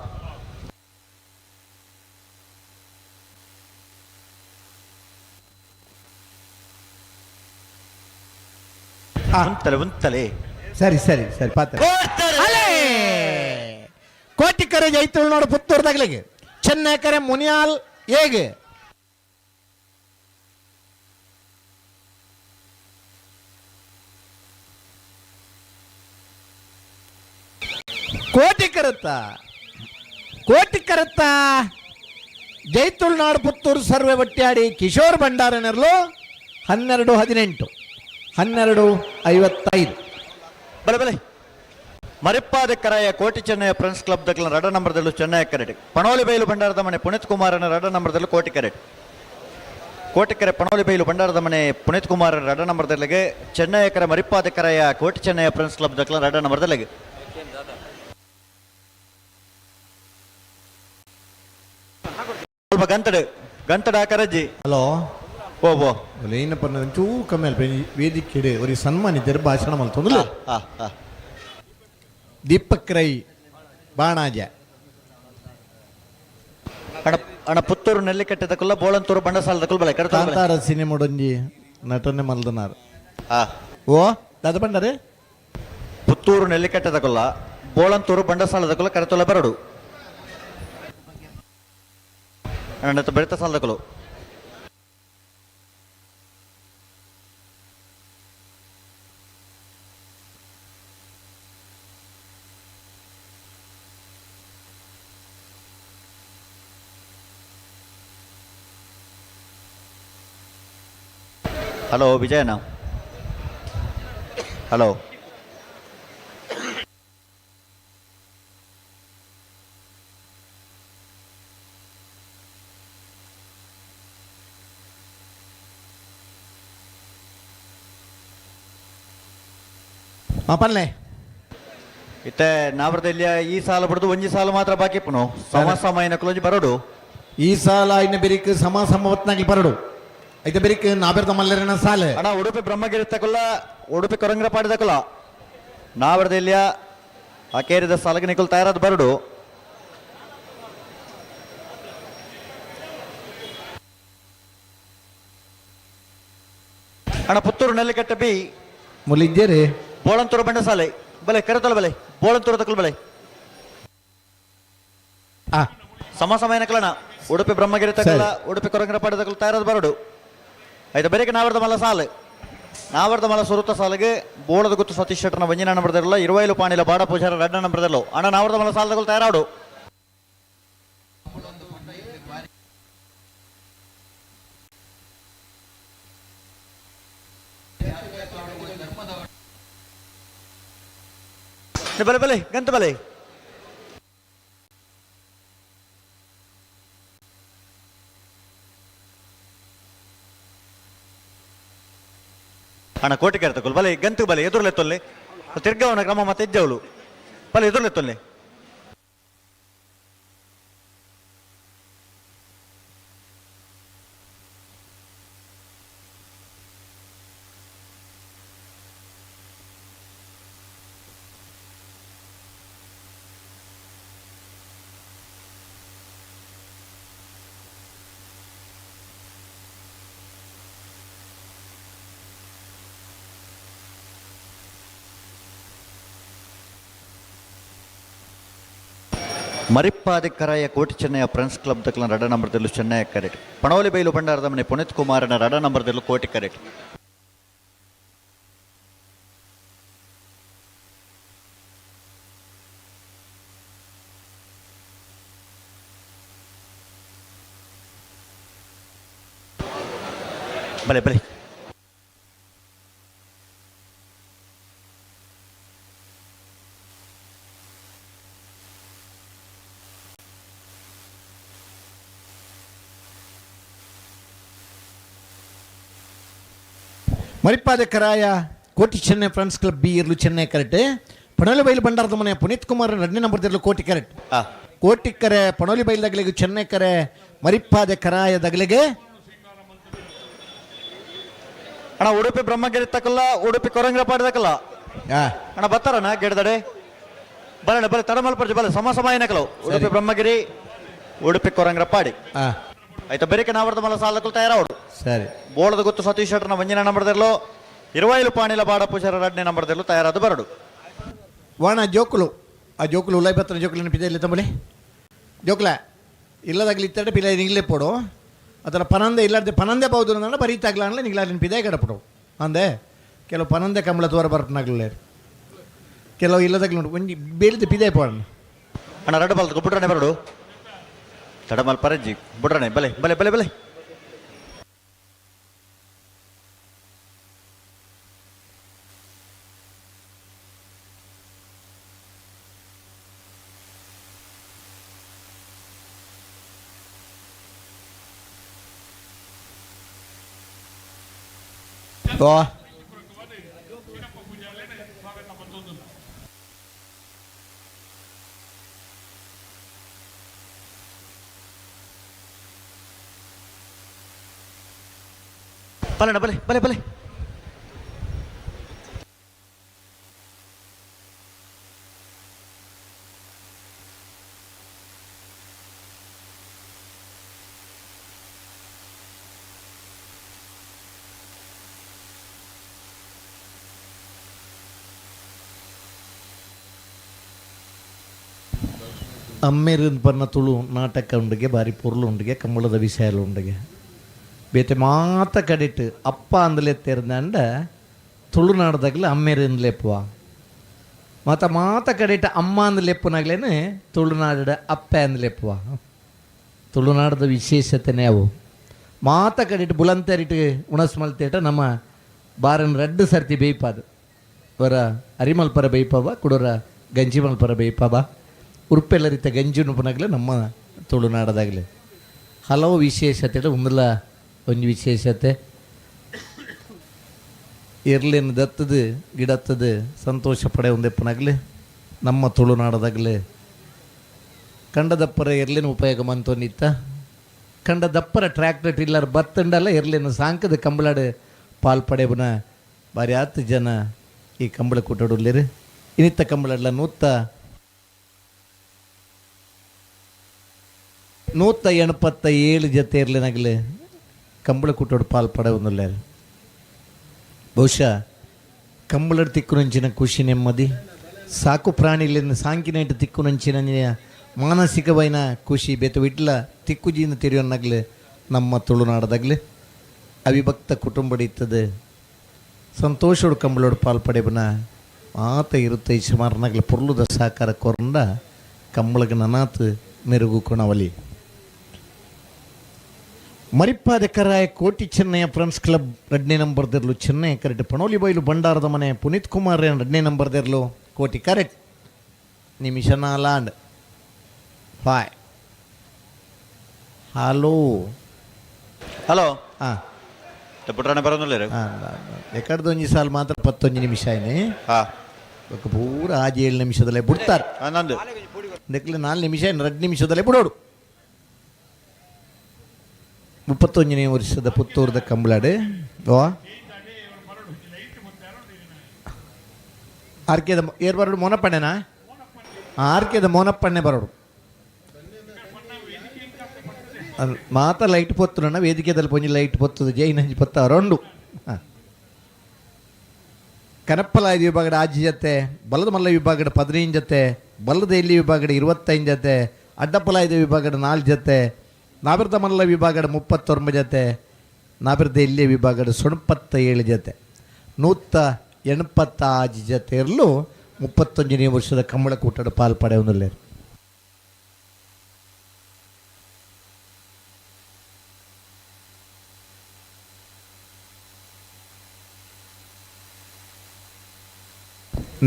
ಉಂತಲೆ ಉಂತಲೆ. ಸರಿ ಸರಿ ಸರಿ ಪಾತ್ರ ಕೋಟಿಕರೆ ಜೈ ತುಳುನಾಡು ಪುತ್ತೂರು ತಗಲಿಗೆ ಚೆನ್ನೈಕರೆ ಮುನಿಯಾಲ್ ಹೇಗೆ ಕೋಟಿ ಕರತ್ತ ಕೋಟಿ ಕರತ್ತ ಜೈ ತುಳುನಾಡು ಪುತ್ತೂರು ಸರ್ವೆ ಬಟ್ಟ್ಯಾಡಿ ಕಿಶೋರ್ ಭಂಡಾರನೆರ್ಲು 12:18 12:55. ಬಲೆ ಬಲೆ ಮರಿಪ್ಪಾದ ಕರಾಯ ಕೋಟಿ ಚೆನ್ನಯ್ಯ ಫ್ರೆಂಡ್ಸ್ ಕ್ಲಬ್ ದಕ್ಲ ರಡ ನಂಬರ್ದಲ್ಲೂ ಚೆನ್ನಯ್ಯ ಕರೆಟ್ ಪಣೋಲಿ ಬೈಲು ಭಂಡಾರದ ಮನೆ ಪುನೀತ್ ಕುಮಾರನ ರಡ ನಂಬರ್ದಲ್ಲೂ ಕೋಟಿ ಕರೆಟ್ ಕೋಟಿಕೆರೆ ಪಣೋಲಿ ಬೈಲು ಭಂಡಾರದ ಮನೆ ಪುನೀತ್ ಕುಮಾರ್ ರಡ ನಂಬರ್ದಲ್ಲಿಗೆ ಚೆನ್ನಯ್ಯ ಕರೆ ಮರಿಪ್ಪಾದ ಕರಾಯ ಕೋಟಿ ಚೆನ್ನಯ್ಯ ಫ್ರೆಂಡ್ಸ್ ಕ್ಲಬ್ ದಕ್ಲ ರಡ ನಂಬರ್ದಲ್ಲಿಗೆ. ಸ್ವಲ್ಪ ಗಂತಡು ಗಂತಡು ಹಾಕರಜ್ಜಿ. ಹಲೋ. ಓ ಓ. ಏನಪ್ಪ ಒಂಚೂರು ಕಮ್ಮಿ ಅಲ್ಪ ವೇದಿಕೆ ಒರಿ ಸನ್ಮಾನಿತರು ಭಾಷಣ ಮಲ್ತೊಂದು ದೀಪಕ್ ರೈ ಬಾಣಾಜ. ಅಣ್ಣ ಅಣ್ಣ ಪುತ್ತೂರು ನೆಲ್ಲಿಕಟ್ಟೆ ತಕುಲ್ಲ ಬೋಳಂತೂರು ಬಂಡಸಾಲ ತಕುಲ್ ಬಲೆ ಕಾಂತಾರ ಸಿನಿಮಾಡೊಂಜಿ ನಟನೆ ಮಲ್ದನಾರ್. ಓ. ದಾದ ಪಂಡರೆ ಪುತ್ತೂರು ನೆಲ್ಲಿಕಟ್ಟೆದಕೊಲ್ಲ ಬೋಳಂತೂರು ಬಂಡಸಾಲದಕೊಲ್ಲ ಕರೆತೊಲ್ಲ ಬರಡು ಅಣ್ಣ ಬೆಳೆತ ಸಾಲದಕೊಲು. ಹಲೋ ವಿಜಯಣ್ಣ. ಹಲೋ. ಪನ್ಲೆ. ಇತ್ತೆ ನಾವರದಲ್ಲಿಯ ಈ ಸಾಲ ಬಿಡುದು ಒಂಜಿ ಸಾಲ ಮಾತ್ರ ಬಾಕಿ ಪುನು ಸಮ ಸಮಯನ ಕುಲೊಂಜಿ ಬರೋಡು. ಈ ಸಾಲ ಇನ್ನ ಬೆರಿಕ್ ಸಮ ಸಮವತ್ನಾಗಿ ಬರಡು ಐತೆ ಬೆರಿಕ್ ನಾಬೆರ್ದ ಮಲ್ಲರನ ಸಾಲೆ. ಅಣ್ಣ ಉಡುಪಿ ಬ್ರಹ್ಮಗಿರಿ ತಕೊಲ್ಲ ಉಡುಪಿ ಕೊರಂಗ್ರ ಪಾಡಿದಕೊಲ್ಲ ನಾವರದಲ್ಲಿಯ ಅಕೇರಿದ ಸಾಲಗೆ ನಿಕುಲ್ ತಯಾರಾದ ಬರಡು. ಅಣ್ಣ ಪುತ್ತೂರು ನೆಲ್ಲಿಕಟ್ಟೆ ಬಿ ಮುಲಿದ್ದೇರಿ ಬೋಳಂತೂರು ಬಂಡಸಾಲೆ ಬಲೆ ಕರೆತೊಲ ಬಲೆ ಬೋಳಂತೂರು ತಕಲ್ ಬಲೆ ಸಮ ಸಮಯನ ಕಲಣ ಉಡುಪಿ ಬ್ರಹ್ಮಗಿರಿ ತಕಲ ಉಡುಪಿ ಕೊರಂಗ್ರ ಪಾಡಿ ತಕಲ್ ತಯಾರಾದ ಬರಡು. ಆಯ್ತು ಬೆರಕೆ ನಾವರ್ದ ಮಲ್ಲ ಸಾಲು ನಾವರ್ದ ಮಲ್ಲ ಸುರುತ ಸಾಲಿಗೆ ಬೋಳದ ಗುತ್ತು ಸತೀಶ್ ಶೆಟ್ಟರ್ನ ಒಂಜಿನ ನಂಬರ್ದಿರಲ್ಲ ಇರುವೈಲು ಪಾಣಿಲ ಬಾಡ ಪೂಜಾರ ರಡ್ಡ ನಂಬರ್ದಿರಲ್ಲ ಅಣ್ಣ ನಾವರ್ದ ಮಲ್ಲ ಸಾಲ ತಗೊಳ್ ತಯಾರಾಡು. ಬಲೆ ಬಲೆ ಗಂತ ಬಲೆ. ಅಣ್ಣ ಕೋಟಿ ತಗೊಲ್ ಬಲೆ ಗಂತು ಬಲೆ ಎದುರುಲೆತ್ತೊಲ್ಲೆ ತಿರ್ಗವನ ಕ್ರಮ ಮತ್ತೆ ಇದ್ದವಳು ಬಲೆ ಎದುರುಲೆತ್ತೊಲ್ಲೆ. ಮರಿಪ್ಪಾದಿ ಕರಾಯ ಕೋಟಿ ಚೆನ್ನಯ್ಯ ಫ್ರೆಂಡ್ಸ್ ಕ್ಲಬ್ ದಕ್ಲ ರಡ ನಂಬರ್ದಲ್ಲೂ ಚೆನ್ನಯ್ಯ ಕರೆಕ್ಟ್. ಪಣೋಲಿ ಬೈಲು ಭಂಡಾರದ ಮನೆ ಪುನೀತ್ ಕುಮಾರನ ರಡ ನಂಬರ್ದಲ್ಲೂ ಕೋಟಿ ಕರೆಕ್ಟ್. ಬಲೆ ಬಲೆ. ಮರಿಪಾದ ಕರಾಯ Koti Chennaya friends club B ಇರ್ಲು ಚೆನ್ನೈ ಕರೆಕ್ಟ್. ಪಣೋಲಿ ಬೈಲು ಭಂಡಾರದ ಮನೆ ಪುನೀತ್ ಕುಮಾರ್ ಎರಡನೇ ನಂಬರ್ ಕೋಟಿ ಕರೆಕ್ಟ್. ಕೋಟಿ ಕರೆ ಪಣೋಲಿ ಬೈಲ್ ದಗಲಿಗೆ ಚೆನ್ನೈ ಕರೆ ಮರಿಪಾದ ಕರಾಯ ದಗಲಿಗೆ. ಅಣ್ಣ ಉಡುಪಿ ಬ್ರಹ್ಮಗಿರಿ ತಕಲ್ಲ ಉಡುಪಿ ಕೊರಂಗ್ರ ಪಾಡಿ ತಕಲ್ಲ ಅಣ್ಣ ಬರ್ತಾರಣ್ಣ ಗಿಡದಡೆ ಬರಣ್ಣ ಬಲೆ ತಡಮಲ್ಪರ್ಜಿ ಬಲೆ ಸಮ ಸಮ ಏನಕಲವು ಉಡುಪಿ ಬ್ರಹ್ಮಗಿರಿ ಉಡುಪಿ ಕೊರಂಗ್ರ ಪಾಡಿ. ಆಯ್ತಾ ಬೆರಿಕೆ ನಾವರ್ದ ಮಲ್ಲ ಸಾಲಕ್ಕೂ ತಯಾರಾವಡು. ಸರಿ. ಬೋಳದ ಗೊತ್ತು ಸತೀಶ್ ಶೆಟ್ಟರ್ನ ಒಂಜಿನ ನಂಬರ್ದಿರಲು ಇರುವೈಲು ಪಾಣಿಲ ಬಾಡ ಪೂಜಾರ ಎರಡನೇ ನಂಬರ್ದಿರಲು ತಯಾರಾದ ಬರಡು. ವಾಣ ಜೋಕುಲು ಆ ಜೋಕುಲು ಉಲಾಯ್ ಬತ್ತನ ಜೋಕುಲು ಪಿದ ಇಲ್ಲ ತಂಬಳಿ ಜೋಕುಲ ಇಲ್ಲದಾಗಲಿ ಇತ್ತಡೆ ಪಿಲ ನಿಂಗ್ಲೆ ಪೋಡು ಅದರ ಪನಂದೆ ಇಲ್ಲಾರ್ದೆ ಪನಂದೆ ಬೌದು ಅಂದ್ರೆ ಬರೀ ತಾಗ್ಲ ಅನ್ಲೆ ನಿಂಗ್ಲಾರಿನ ಪಿದೆ ಗಡಪಡು ಅಂದೆ ಕೆಲವು ಪನಂದೆ ಕಮಲ ತೋರ ಬರ್ಪನಾಗ್ಲೇ ಕೆಲವು ಇಲ್ಲದಾಗ್ಲಿ ಉಂಟು ಒಂಜಿ ಬೇಲಿದ ಪಿದೆ ಪೋಡಣ. ಅಣ್ಣ ರಡ್ಡು ಬಲ್ತು ಬುಡ್ರನೆ ಬರಡು ತಡಮಲ್ ಪರಜ್ಜಿ ಬುಡ್ರನೆ ಬಲೆ ಬಲೆ ಬಲೆ ಬಲೆ. ಓ ಬಲೆಣ್ಣ ಬಲೆ ಬಲೆ ಬಲೆ. ಅಮ್ಮೇರಿನ ಪನ್ನ ತುಳು ನಾಟಕ ಉಂಡುಗೆ ಬಾರಿ ಪೊರ್ಲು ಉಂಡುಗೆ ಕಂಬಳದ ವಿಷಯ ಉಂಡುಗೆ ಬೇತೆ ಮಾತ ಕಡೆಟ್ ಅಪ್ಪ ಅಂದಲೆ ತೆರ್ದಂಡ ತುಳುನಾಡ್ದಾಗಲ ಅಮ್ಮೇರಿಂದ ಲೆಪ್ಪುವ ಮಾತ ಮಾತ ಕಡೆಟ್ ಅಮ್ಮ ಅಂದ್ ಲೆಪ್ಪುನಾಗ್ಲೇನೆ ತುಳುನಾಡ ಅಪ್ಪೆ ಅಂದ್ ಲೆಪ್ಪುವ. ತುಳುನಾಡದ ವಿಶೇಷತೆನೇ ಅವು. ಮಾತ ಕಡೆಟ್ ಬುಲಂತರಿಟ್ ಉಣಸ್ ಮಲ್ತೇಟ ನಮ್ಮ ಬಾರನ್ ರಡ್ಡು ಸರ್ತಿ ಬೇಯ್ಪಾದು ವರ ಅರಿಮಲ್ಪರ ಬೇಯ್ಪವ ಕುಡೋರ ಗಂಜಿ ಮಲ್ಪರ ಬೇಯ್ಪವ ಉರುಪೆಲ್ಲರಿತ ಗಂಜಿ ಉಣಪನಾಗಲೇ ನಮ್ಮ ತುಳುನಾಡದಾಗಲೇ ಹಲವು ವಿಶೇಷತೆ ಉಂದಲ ಒಂಜಿ ವಿಶೇಷತೆ. ಎರ್ಲೆನ್ ದತ್ತದು ಗಿಡತ್ತದು ಸಂತೋಷ ಪಡೆ ಒಂದೆಪ್ಪನಾಗಲಿ ನಮ್ಮ ತುಳುನಾಡದಾಗಲಿ ಕಂಡದಪ್ಪರ ಎರ್ಲಿನ ಉಪಯೋಗ ಮಂತೊಂದಿತ್ತ ಕಂಡದಪ್ಪರ ಟ್ರ್ಯಾಕ್ಟರ್ ಟಿಲ್ಲರ್ ಬತ್ತಂಡಲ್ಲ ಎರ್ಲಿನ ಸಾಂಕದ ಕಂಬಳಾಡು ಪಾಲ್ ಪಡೆಬನ ಬಾರಿ ಆತು ಜನ ಈ ಕಂಬಳ ಕೂಟಡುಲ್ಲೇರು. ಇನ್ನಿತ್ತ ಕಂಬಳಡ್ಲ 187 ಜೊತೆ ಎರ್ಲಿನಾಗಲಿ ಕಂಬಳ ಕೂಟೋಡು ಪಾಲ್ ಪಡೆವೊಂದುಲ್ಲೇರು. ಬಹುಶಃ ಕಂಬಳಡ್ ತಿಕ್ಕುನಂಚಿನ ಖುಷಿ ನೆಮ್ಮದಿ ಸಾಕು ಪ್ರಾಣಿಲಿನ ಸಾಂಕಿನೈಟ್ ತಿಕ್ಕುನಂಚಿನ ಮಾನಸಿಕವೈನ ಖುಷಿ ಬೇತೆ ವಿಟ್ಲ ತಿಕ್ಕುಜಿನ ತಿರಿಯೊನ್ನಾಗಲಿ ನಮ್ಮ ತುಳುನಾಡದಾಗಲಿ ಅವಿಭಕ್ತ ಕುಟುಂಬಡಿತ್ತದೆ ಸಂತೋಷೋಡು ಕಂಬಳೋಡು ಪಾಲ್ ಪಡೆಬನ ಮಾತ ಇರುತ್ತೆ ಸುಮಾರನಾಗಲಿ ಪೊರ್ಲುದ ಸಹಕಾರ ಕೊರಂಡ ಕಂಬಳಗ ನನಾತ್ ಮೆರುಗು ಕೊಣವಲಿ. ಮರಿಪಾದ ಕರಾಯ ಕೋಟಿ ಚೆನ್ನಯ್ಯ ಫ್ರೆಂಡ್ಸ್ ಕ್ಲಬ್ 2ನೇ ನಂಬರ್ ದೆರ್ಲು ಚೆನ್ನಯ್ಯ ಕರೆಕ್ಟ್. ಪಣೋಲಿ ಬೈಲು ಭಂಡಾರದ ಮನೆ ಪುನೀತ್ ಕುಮಾರ್ 2ನೇ ನಂಬರ್ ದೆರ್ಲು ಕೋಟಿ ಕರೆಕ್ಟ್. ನಿಮಿಷ ನಾಲಾಂಡ್ five. Hello hello ಹಾಂ ಪುಟ್ರಾಣೆ ಬರೋದಿಲ್ಲ. ಹಾಂ ಎಕಡ್ದೊಂಜಿ ಸಾಲು ಮಾತ್ರ 11 ನಿಮಿಷ ಆಯ್ನೆ. ಹಾಂ ಬೊಕ್ಕ ಪೂರ ಆಜಿ 7 ನಿಮಿಷದಲ್ಲೇ ಬಿಡ್ತಾರೆ. ನಂದು ದೆಕ್ಲೆ 4 ನಿಮಿಷ 2 ನಿಮಿಷದಲ್ಲೇ ಬಿಡೋಡು. 31ನೇ ವರ್ಷದ ಪುತ್ತೂರದ ಕಂಬಳಾಡು ಓ ಆರ್ಕೆದ ಏರ್ ಬರೋಡು ಮೋನಪ್ಪಣ್ಣನಾ? ಆರ್ಕೆದ ಮೋನಪ್ಪಣ್ಣೆ ಬರೋಡು. ಮಾತ ಲೈಟ್ ಪೊತ್ತುನ ವೇದಿಕೆದಲ್ಲಿ ಪೊಂಜಿ ಲೈಟ್ ಪೊತ್ತದು ಜೈನಂಜಿ ಪೊತ್ತ ಅರೊಂಡು. ಹಾಂ ಕನಪ್ಪಲಾಯ ವಿಭಾಗದ ಆಜಿ ಜೊತೆ, ಬಲದ ಮಲ್ಲ ವಿಭಾಗದ 15 ಜೊತೆ, ಬಲದ ಎಲ್ಲಿ ವಿಭಾಗದ 25 ಜೊತೆ, ಅಡ್ಡಪ್ಪಲಾಯದ ವಿಭಾಗದ 4 ಜೊತೆ, ನಾಬಿರ್ದ ಮಲ್ಲ ವಿಭಾಗದ 39 ಜೊತೆ, ನಾಬಿರ್ದ ಎಲ್ಲಿ ವಿಭಾಗದ 87 ಜೊತೆ, 186 ಜೊತೆ ಇರಲು 31ನೇ ವರ್ಷದ ಕಂಬಳಕೂಟದ ಪಾಲ್ ಪಡೆಯೊಂದುಲ್ಲೇರು.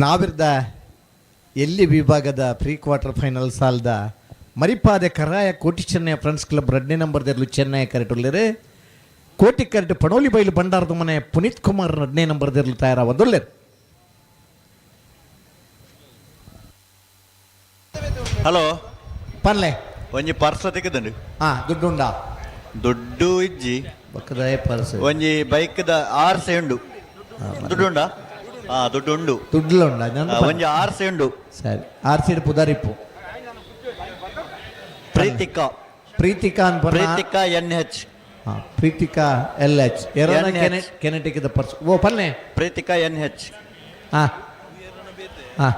ನಾವಿರ್ದ ಎಲ್ಲಿ ವಿಭಾಗದ pre quarter final ಸಾಲ್ದ ಮರಿಪಾದೆ ಕರಾಯ ಕೋಟಿ ಚೆನ್ನಯ್ಯ ಫ್ರೆಂಡ್ಸ್ ಕ್ಲಬ್ 2ನೇ ನಂಬರ್ ದೆರ್ಲು ಚೆನ್ನಯ್ಯ ಕರೆಕ್ಟ್ ಉಲ್ಲೇರು. ಕೋಟಿ ಕರೆಕ್ಟ್ ಪಣೋಲಿ ಬೈಲು ಭಂಡಾರದ ಮನೆ ಪುನೀತ್ ಕುಮಾರ್ 2ನೇ ನಂಬರ್ ದೆರ್ಲು ತಯಾರಾವದುಲ್ಲೇರು. ಹಲೋ ಪನ್ಲೆ ಒಂಜಿ ಪರ್ಸ ತೆಗೆದುಂಡು. ಹಾಂ ದುಡ್ಡುಂಡಾ? ದುಡ್ಡು ಇಜ್ಜಿ. ಬಕ್ಕದಾಯ ಪರ್ಸ್. ಒಂಜಿ ಬೈಕ್ದ ಆರ್ಸೆ ಉಂಡು. ದುಡ್ಡು ಉಂಡಾ? ಹಾ ದುಡ್ಡು ಉಂಡು. ದುಡ್ಡುಲ ಉಂಡಾ? ಒಂಜಿ ಆರ್ಸೆ ಉಂಡು. ಸರಿ ಆರ್ಸಿ ಪುದಾರಿಪ್ಪು. ಪ್ರೀತಿಕಾ. ಪ್ರೀತಿಕಾ ಅನ್ಪನ ಪ್ರೀತಿಕಾ ಎನ್ ಎಚ್. ಹಾಂ ಪ್ರೀತಿಕಾ ಎಲ್ ಎಚ್ ಎರನ ಕೆನೆಟಿಕ್ದ ಪರ್ಸ್ ಓ ಪನ್ಲೆ ಪ್ರೀತಿಕಾ ಎನ್ ಎಚ್. ಹಾಂ ಹಾಂ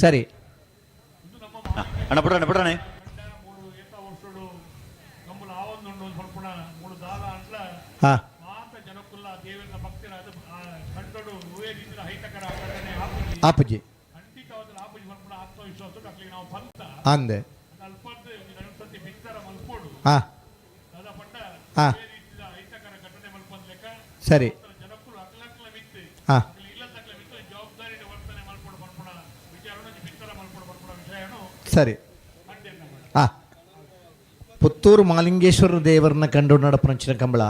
ಸರಿ ಅಣ್ಣ ಬಿಡ್ರಣ ಬಿಡ್ರಣೆ. ಹಾಂ ಆಪುಜಿ ಅಂದೆ. ಹಾಂ ಹಾಂ ಸರಿ ಹಾಂ ಸರಿ ಹಾಂ ಪುತ್ತೂರು ಮಾಲಿಂಗೇಶ್ವರ ದೇವರನ್ನ ಕಂಡು ನಡಪನಂಚಿನ ಕಂಬಳ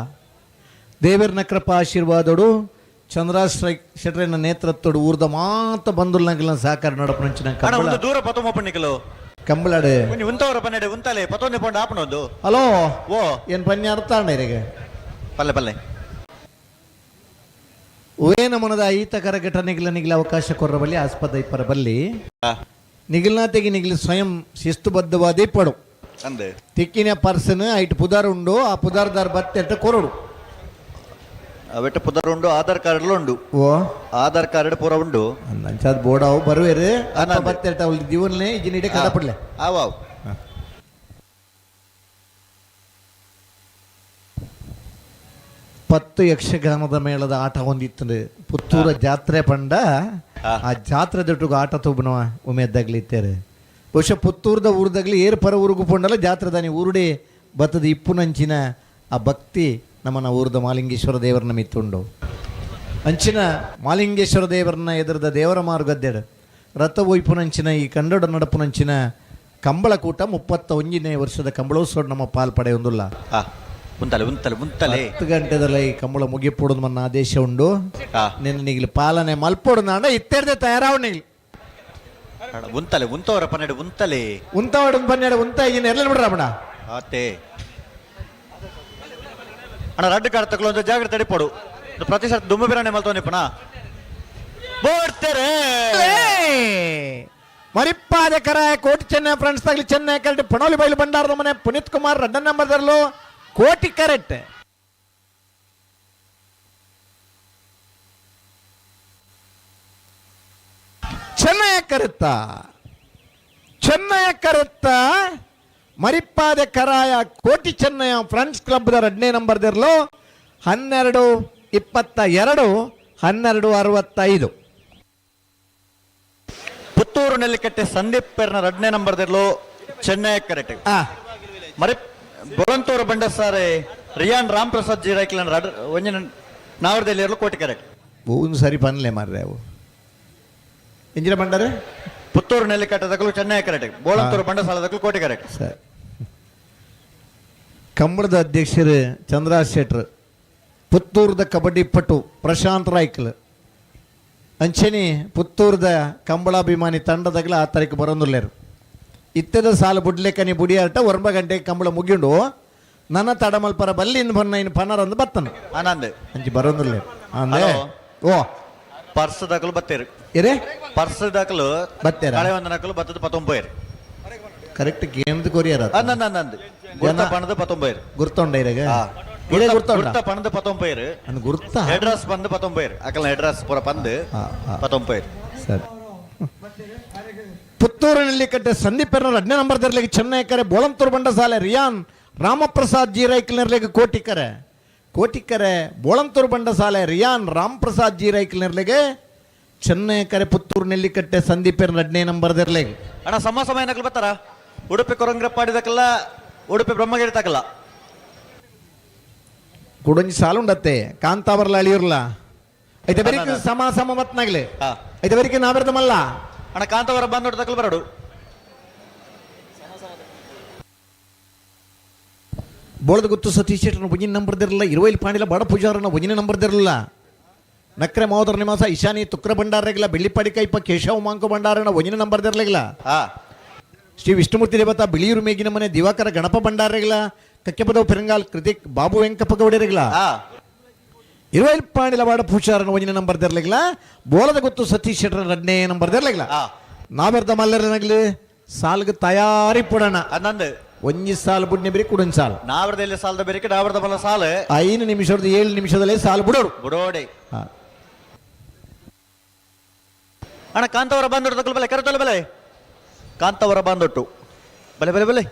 ದೇವರನ ಕೃಪಾ ಆಶೀರ್ವಾದೋಡು ಚಂದ್ರಾಶ್ರಯ ಶೆಟ್ರನ ನೇತೃತ್ವಡು ಊರ್ದ ಮಾತ ಬಂಧುಲ್ನಗಲ್ನ ಸಹಕಾರ ನಡಪನಂಚಿನ ಅಣ್ಣ ಕಂಬಳ ಒಂದು ದೂರ ಪತ್ತೊಂಬ ಪಣ್ಣಿಕಲು ಕಂಬಳಾಡು ಒಂಜಿ ಉಂತವರ ಪನ್ನೆಡೆ ಉಂತಲೆ ಪತ್ತೊಂದೆ ಪಂಡ ಆಪಣೊಂದು. ಹಲೋ ಓ ಏನು ಪನ್ಯ ಅರ್ಥ ಇರೆಗೆ ಪಲ್ಲೆ ಪಲ್ಲೆ ಓ ನಮನದ ಈತ ಘಟನೆಗಳ ನಿಗಲ ಅವಕಾಶ ಕೊರ್ರ ಬಲ್ಲಿ ಆಸ್ಪದ ಇಪ್ಪರ ಬಲ್ಲಿ ನಿಗಲ್ನಾತೆಗೆ ನಿಗಲು ಸ್ವಯಂ ಶಿಸ್ತುಬದ್ಧವಾದೇ ಪಡು ಅಂದೆ ತಿಕ್ಕಿನ ಪರ್ಸನ್ ಐಟ್ ಪುದಾರ್ ಉಂಡು ಆ ಪುದಾರ್ದಾರ್ ಬತ್ತೆಟ್ಟ ಕೊರಡು. ಅವೆಟ್ಟ ಪುದರ್ ಉಂಡು, ಆಧಾರ್ ಕಾರ್ಡ್ ಉಂಡು. ಓ, ಆಧಾರ್ ಕಾರ್ಡ್ ಪೂರ ಉಂಡು. ಅಂಚಾದ್ ಬೋರ್ಡ್ ಅವು ಬರುವೆರು ಬತ್ತೆಟ ಅವ್ಲು ದಿವನ್ಲೆ ಇಜಿನಿಡೆ ಕದಪಡ್ಲೆ. ಆವ್ ಆವ್. 10 ಯಕ್ಷಗಾನದ ಮೇಳದ ಆಟ ಹೊಂದಿತ್ತು ಪುತ್ತೂರ ಜಾತ್ರೆ ಪಂಡ. ಆ ಜಾತ್ರೆ ದೊಟ್ಟುಗು ಆಟ ತೂಬುನವ ಉಮೇದ್ದಾಗ್ಲಿ ಇತ್ತೇರು. ಬಹುಶಃ ಪುತ್ತೂರ್ದ ಊರ್ದಾಗ್ಲಿ ಏರ್ ಪರ ಊರುಗು ಪೊಂಡಲ ಜಾತ್ರೆ ದಾನಿ ಊರುಡೆ ಬತ್ತದ ಇಪ್ಪುನಂಚಿನ ಆ ಭಕ್ತಿ ನಮ್ಮನ ಊರ್ದ ಮಾಲಿಂಗೇಶ್ವರ ದೇವರನ್ನ ಮಿತ್ತುಂಡು. ಅಂಚಿನ ಮಾಲಿಂಗೇಶ್ವರ ದೇವರನ್ನ ಎದುರದ ದೇವರ ಮಾರುಗದ್ದೆಡು ರಥ ಒಯ್ಪುನಂಚಿನ ಈ ಕಂಡಡ ನಡಪುನಂಚಿನ ಕಂಬಳಕೂಟ 31ನೇ ವರ್ಷದ ಕಂಬಳೋತ್ಸವ ನಮ್ಮ ಪಾಲ್ ಪಡೆಯೊಂದುಲ್ಲ. ಉಂತಲೆ ಉಂತಲೆ ಉಂತಲೆ. 10 ಗಂಟೆದಲ್ಲ ಈ ಕಂಬಳ ಮುಗಿಪೋಡು ಮನ್ನ ಆದೇಶ ಉಂಡು. ನಿನ್ನ ನೀಗ್ಲು ಪಾಲನೆ ಮಲ್ಪೋಡು ನಾಡ ಇತ್ತೆರ್ದೆ ತಯಾರಾವು ನೀಗ್ಲು. ಉಂತಲೆ ಉಂತವರ ಪನ್ನೆರಡು ಉಂತಲೆ. ಉಂತವಾಡು ಪನ್ನೆರಡು ಉಂತ ಈಗಿನ ಎಲ್ಲ ಬಿಡ್ರ ಅಮ್ಮಣ. ಆತೆ ಅಣ್ಣ ರಡ್ಡು ಕಾರ್ ತಗೊಳ್ಳೋ ಒಂದು ಜಾಗ್ರತೆ ತಡಿಪೋಡು. ಪ್ರತಿ ಸರ್ತಿ ದುಮ್ಮು ಬಿರಾಣಿ ಮಲ್ತವನಿಪ್ಪಣ ಬೋಡ್ತಾರೆ. ಮರಿಪ್ಪಾದ ಕರಾಯ ಕೋಟಿ ಚೆನ್ನೈ ಫ್ರೆಂಡ್ಸ್ ತಗಲಿ ಚೆನ್ನೈ ಕರೆಕ್ಟ್. ಪಣೋಲಿ ಬೈಲು ಭಂಡಾರದ ಮನೆ ಪುನೀತ್ ಕುಮಾರ್ ರಡ್ಡ ನಂಬರ್ ದರ್ಲು ಕೋಟಿ ಕರೆಕ್ಟ್. ಚೆನ್ನೈ ಕರೆತ್ತ ಚೆನ್ನೈ ಕರೆತ್ತ ಮರಿಪ್ಪಾದ ಕರಾಯ ಕೋಟಿ ಚೆನ್ನಯ ಫ್ರೆಂಡ್ಸ್ ಕ್ಲಬ್ ಎರಡನೇ ನಂಬರ್ ದಿರ್ಲು 12:22 12:65. ಪುತ್ತೂರು ನೆಲ್ಲಿಕಟ್ಟೆ ಸಂದೀಪ್ ಪೇರ್ನ ಎರಡನೇ ನಂಬರ್ ದಿರ್ಲು ಚೆನ್ನೈ ಕರೆಕ್ಟ್. ಮರಿ ಬೊಳಂತೂರು ಬಂಡಸಾರೆ ರಿಯಾನ್ ರಾಮ್ ಪ್ರಸಾದ್ ಜಿ ರೈಕ್ಲನ್ ಒಂಜಿನ ನಾವರದಲ್ಲಿ ಇರಲು ಕೋಟಿ ಕರೆಕ್ಟ್. ಒಂದು ಸರಿ ಪನ್ಲೆ ಮಾರ್ರೆ ಅವು ಇಂಜಿನ ಬಂಡಾರೆ. ಪುತ್ತೂರು ನೆಲ್ಲಿಕಟ್ಟೆ ಚೆನ್ನೈ ಕರೆಕ್ಟ್, ಬೋಳಂತೂರು ಬಂಡಸಾಲದಕ್ಕೂ ಕೋಟಿ ಕರೆಕ್ಟ್. ಸರಿ. ಕಂಬಳದ ಅಧ್ಯಕ್ಷರು ಚಂದ್ರಾ ಶೆಟ್ರ್, ಪುತ್ತೂರ್ದ ಕಬಡ್ಡಿ ಪಟು ಪ್ರಶಾಂತ್ ರಾಯ್ಕಲ್, ಅಂಚೆನಿ ಪುತ್ತೂರ್ದ ಕಂಬಳಾಭಿಮಾನಿ ತಂಡದಾಗಲ ಆ ತಾರೀಕು ಬರೋದಿಲ್ಲೇರು. ಇತ್ತದ ಸಾಲು ಬುಡ್ಲೆಕನಿ ಬುಡಿಯಾಟ 9 ಗಂಟೆಗೆ ಕಂಬಳ ಮುಗಿಂಡು ನನ್ನ ತಡಮಲ್ಪರ ಬಲ್ಲಿ ಇನ್ನು ಬನ್ನ ಇನ್ನು ಪನ್ನರಂದು ಬತ್ತನು. ಆನಂದ್ ಅಂಚಿ ಬರೋದಿಲ್ಲ ಅಂದೆ. ಓ ಪರ್ಸ್ ದಾಖಲು ಬತ್ತೇರು. ಏರೇ ಪರ್ಸ್ ದಾಖಲು ಬತ್ತೇರ? ಕಳೆ ಒಂದು ನಕಲು ಬತ್ತದ ಪತ್ತೊಂಬೈರು. ಕರೆಕ್ಟ್ ಕೇಂದ್ರ ಕೊರಿಯರ್. ಅಂದ್ ಗುರ್ತ ಪಣದ ಪತ್ತೊಂಬೈರು. ಗುರ್ತೊಂಡ ಇರಗ ಇರೇ ಗುರ್ತೊಂಡ ಗುರ್ತ ಪಣದ ಪತ್ತೊಂಬೈರು. ಅಂದ್ ಗುರ್ತ ಹೆಡ್ರಾಸ್ ಬಂದು ಪತ್ತೊಂಬೈರು ಅಕಲ ಹೆಡ್ರಾಸ್ ಪೂರ ಪಂದು ಪತ್ತೊಂಬೈರು. ಸರಿ. ಪುತ್ತೂರಿನಲ್ಲಿ ಕಟ್ಟೆ ಸಂದೀಪ್ ಎರಡನೇ ನಂಬರ್ ದರ್ಲಿಗೆ ಚೆನ್ನೈ ಕರೆ, ಬೋಳಂತೂರು ಬಂಡಸಾಲೆ ರಿಯಾನ್ ರಾಮಪ್ರಸಾದ್ ಜಿ ರೈಕ್ಲರ್ಲಿಗೆ ಕೋಟಿ ಕರೆ, ಕೋಟಿ ಕರೆ ಬೋಳಂತೂರು ಬಂಡಸಾಲೆ ರಿಯಾನ್ ರಾಮಪ್ರಸಾದ್ ಜಿ ರೈಕ್ಲರ್ಲಿಗೆ ಚೆನ್ನೈ ಕರೆ, ಪುತ್ತೂರು ನೆಲ್ಲಿಕಟ್ಟೆ ಸಂದೀಪ್ ಎರಡನೇ ನಂಬರ್ ದರ್ಲಿಗೆ. ಅಣ್ಣ ಸಮ ಸಮಯ ನಕಲು ಬರ್ತಾರ ಉಡುಪಿ ಕೊರಂಗ್ರಪ್ಪಾಡಿ ತಕಲ್ಲ ಉಡುಪಿ ಬ್ರಹ್ಮಗಿರಿ ತಕಲ್ಲ. ಕುಡೊಂಜಿ ಸಾಲುಂಡತ್ತೆ ಕಾಂತಾಬರ್ಲ ಅಳಿಯುರ್ಲ ಐತೆ ಬರೀ ಸಮ ಸಮ ಮತ್ನಾಗ್ಲೆ ಐತೆ ಬರೀಕೆ ನಾವೆರ್ದ ಮಲ್ಲ. ಅಣ್ಣ ಕಾಂತಾವರ ಬಂದೊಟ್ಟು ತಕಲು ಬರಡು. ಬೋಳದ ಗುತ್ತು ಸತೀಶ್ ಶೆಟ್ಟರ್ನ ಒಂಜಿನ ನಂಬರ್ ದಿರಲ್ಲ, ಇರುವೈಲ್ ಪಾಂಡಿಲ ಬಡ ಪೂಜಾರನ ಒಂಜಿನ ನಂಬರ್ ದಿರಲ್ಲ, ನಕ್ರೆ ಮಹೋದರ ನಿವಾಸ ಇಶಾನಿ ತುಕ್ರ ಭಂಡಾರಗಿಲ್ಲ, ಬೆಳ್ಳಿಪಾಡಿ ಕೈಪ ಕೇಶವ ಮಾಂಕು ಭಂಡಾರನ ಒಂಜಿನ ನಂಬರ್ ದಿರಲಿಲ್ಲ, ಶ್ರೀ ವಿಷ್ಣುಮೂರ್ತಿ ದೇವತಾ ಬಿಳಿಯೂರು ಮೇಗಿನ ಮನೆ ದಿವಾಕರ ಗಣಪ ಭಂಡಾರಗಿಲ್ಲ, ಕಕ್ಕೆಪದವು ಪೆರಂಗಾಲ್ ಕೃತಿಕ್ ಬಾಬು ವೆಂಕಪ್ಪ ಗೌಡರಿಗಿಲ್ಲ, ಇರುವೈಲ್ ಪಾಂಡಿಲ ಬಾಡ ಪೂಜಾರನ ಒಂಜಿನ ನಂಬರ್ ದಿರಲಿಲ್ಲ, ಬೋಳದ ಗುತ್ತು ಸತೀಶ್ ಶೆಟ್ಟರ್ನ ಎರಡನೇ ನಂಬರ್ ದಿರಲಿಲ್ಲ. ನಾವೆರ್ದ ಮಲ್ಲರನಾಗ್ಲಿ ಸಾಲ್ಗೆ ತಯಾರಿ ಪುಡಣ. ಅಂದಂದು ಒಂಜಿ ಸಾಲು ಬುಡ್ನೆ ಬೇರೆ ಕುಡೊಂಜಿ ಸಾಲು. ನಾವರದಲ್ಲಿ ಸಾಲದ ಬೇರೆ ನಾವರದ ಬಲ್ಲ ಸಾಲು. 5 ನಿಮಿಷದ 7 ನಿಮಿಷದಲ್ಲೇ ಸಾಲು ಬಿಡೋರು. ಬಿಡೋಡೆ. ಅಣ್ಣ ಕಾಂತವರ ಬಂದೊಟ್ಟು ತಕಲು ಬಲೆ ಕರೆತಲ್ಲ ಬಲೆ ಕಾಂತವರ ಬಂದೊಟ್ಟು ಬಲೆ ಬಲೆ ಬಲೆ.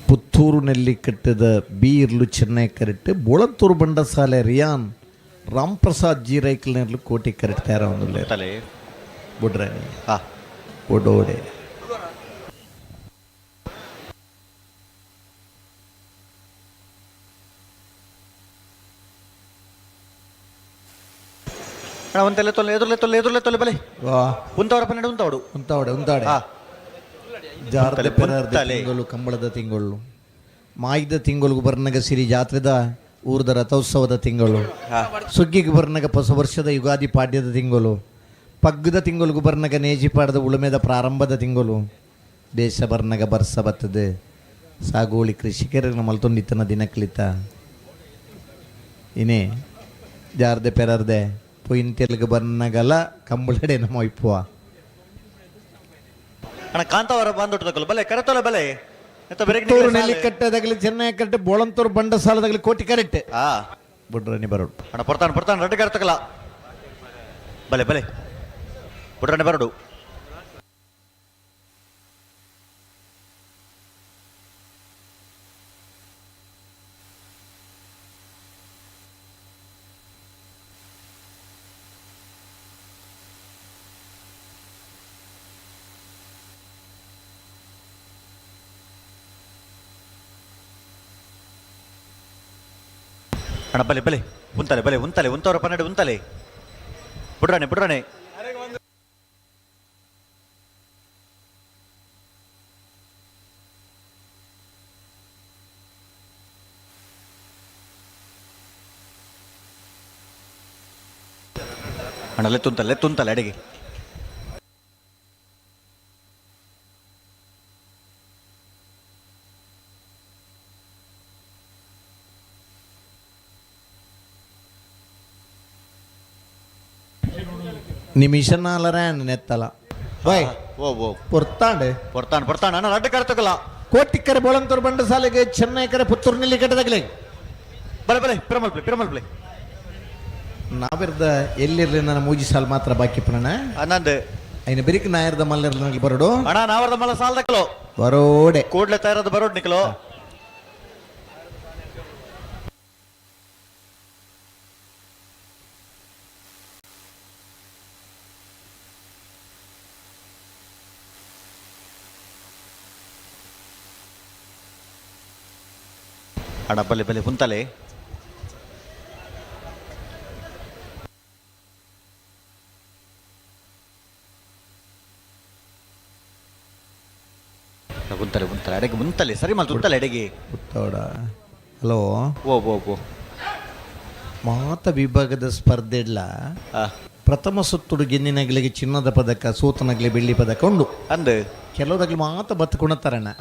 ಪುತ್ತೂರಿನಲ್ಲಿ ಕಟ್ಟಿದ ಬೀರ್ಲು ಚೆನ್ನೈ ಕರೆಕ್ಟ್, ಬೋಳಂತೂರು ಬಂಡಸಾಲೆ ರಿಯಾನ್ ರಾಮ್ಪ್ರಸಾದ್ ಜಿ ರೈಕ್ಲರ್ಲು ಕೋಟಿ ಕರೆಕ್ಟ್ ತಯಾರ ಒಂದು ತಲೆ ಬುಡ್ರಾಣಿ ಹಾ ಓಡೋಡೆ. ಅಣ್ಣ ಒಂತೆಲ್ಲ ತೊಲೆ ಎದುರ್ಲೆ ತೊಲೆ ಎದುರ್ಲೆ ತೊಲೆ ಬಲೆ. ವಾ. ಉಂತವರ ಪನ್ನೆರಡು ಉಂತವಡು. ಉಂತಾವಡೆ ಉಂತಾಡೆ. ಹಾ. ಜಾರದ ಉಂತಲೆ, ಪೆರಾರ್ದ ಉಂತಲೆ. ತಿಂಗಳು ಕಂಬಳದ ತಿಂಗಳು ಮಾಯಿದ ತಿಂಗಳಿಗೆ ಬರ್ನಗ ಸಿರಿ ಜಾತ್ರೆದ ಊರ್ದ ರಥೋತ್ಸವದ ತಿಂಗಳು, ಸುಗ್ಗಿಗೆ ಬರ್ನಗ ಹೊಸ ವರ್ಷದ ಯುಗಾದಿ ಪಾಡ್ಯದ ತಿಂಗಳು, ಪಗ್ಗದ ತಿಂಗಳಿಗೆ ಬರ್ನಗ ನೇಜಿಪಾಡದ ಉಳುಮೆದ ಪ್ರಾರಂಭದ ತಿಂಗಳು, ದೇಶ ಬರ್ನಗ ಬರ್ಸ ಬರ್ತದೆ ಸಾಗುವಳಿ ಕೃಷಿಕರಿಗೆ ಮಲ್ತೊಂಡಿತ್ತನ ದಿನಕ್ಲಿತ್ತ ಇನೇ ಜಾರ್ದೆ ಪೆರಾರ್ದೆ ಪೊಯಿಂತೆಲ್ಗೆ ಬರ್ನಗಲ ಕಂಬಳಡೆ ನಮ್ಮ ಇಪ್ಪುವ. ಅಣ್ಣ ಕಾಂತಾವರ ಬಂದೊಟ್ಟು ಬಲೆ ಕರೆತೊಲೆ ಬಲೆ ಎಂತ ಬೆರಗ್ ಪುತ್ತೂರು ನೆಲ್ಲಿಕಟ್ಟೆದಾಗಲಿ ಚೆನ್ನೈ ಕರೆಕ್ಟ್, ಬೋಳಂತೂರು ಬಂಡಸಾಲದಾಗಲಿ ಕೋಟಿ ಕರೆಕ್ಟ್. ಹಾ. ಬುಡ್ರನಿ ಬರೋಡು. ಅಣ್ಣ ಪೊರ್ತಾನ ಪೊರ್ತಾನ ರಡ್ಡು ಕರೆತಕಲ ಬಲೆ ಬಲೆ ಬುಡ್ರನಿ ಬರಡು. ಅಣ್ಣ ಬಲೆ ಬಲೆ ಉಂತಲೆ ಬಲೆ ಉಂತಲೆ ಉಂತವರ ಪನ್ನೆರಡು ಉಂತಲೆ ಬುಡ್ರಾಣೆ ಬುಡ್ರಾಣೆ. ಅಣ್ಣ ಲೆತ್ತುಂತಲೆ ಲೆತ್ತುಂತಲೆ ಅಡಿಗೆ. ನಿಮಿಷ ನಾಲರ ನೆತ್ತಲ ಬಾಯ್. ಓ ಓ. ಪೊರ್ತಾಂಡೆ. ಪೊರ್ತಾಣ ಪೊರ್ತಾಣ ಅಣ್ಣ ರಡ್ಡು ಕರೆತಕಲ. ಕೋಟಿಕ್ಕರೆ ಬೋಳಂತೂರು ಬಂಡಸಾಲೆಗೆ ಚೆನ್ನೈ ಕರೆ ಪುತ್ತೂರು ನೆಲ್ಲಿಕಟ್ಟೆದಾಗಲಿ. ಬಲೆ ಬಲೆ ಪಿರಮಲ್ ಪ್ಲೇ ಪಿರಮಲ್ ಪ್ಲೇ. ನಾವಿರ್ದ ಎಲ್ಲಿರ್ಲಿ ನನ್ನ ಮೂಜಿ ಸಾಲ್ ಮಾತ್ರ ಬಾಕಿ ಪುನಣ. ಅನ್ನಂದು. ಐನ ಬಿರಿಕ್ ನಾಯರ್ದ ಮಲ್ಲರ್ನಲ್ಲಿ ಬರೋಡು. ಅಣ್ಣ ನಾವರ್ದ ಮಲ್ಲ ಸಾಲ್ದಕಲೋ. ಬರೋಡೆ. ಕೂಡ್ಲೆ ತಯಾರದ ಬರೋಡ್ ನಿಕಲೋ. ಅಣ್ಣ ಬಲೆ ಬಲೆ ಕುಂತಲೆ. ಉಂತಲೆ ಉಂತಲೆ ಅಡೆಗೆ ಮುಂತಲೆ ಸರಿ ಮಲ್ತು ಉಂತಲೆ ಅಡೆಗೆ. ಉತ್ತೋಡ ಹಲೋ. ಓ ಓ ಓ. ಮಾತ ವಿಭಾಗದ ಸ್ಪರ್ಧೆ ಇಲ್ಲ. ಪ್ರಥಮ ಸುತ್ತುಡು ಗೆನ್ನಿನಗಲಿಗೆ ಚಿನ್ನದ ಪದಕ, ಸೋತನಗಲಿ ಬೆಳ್ಳಿ ಪದಕ ಉಂಡು. ಅಂದು. ಕೆಲವದಾಗಲಿ ಮಾತ ಬತ್ತುಕೊಣತ್ತಾರಣ್ಣ.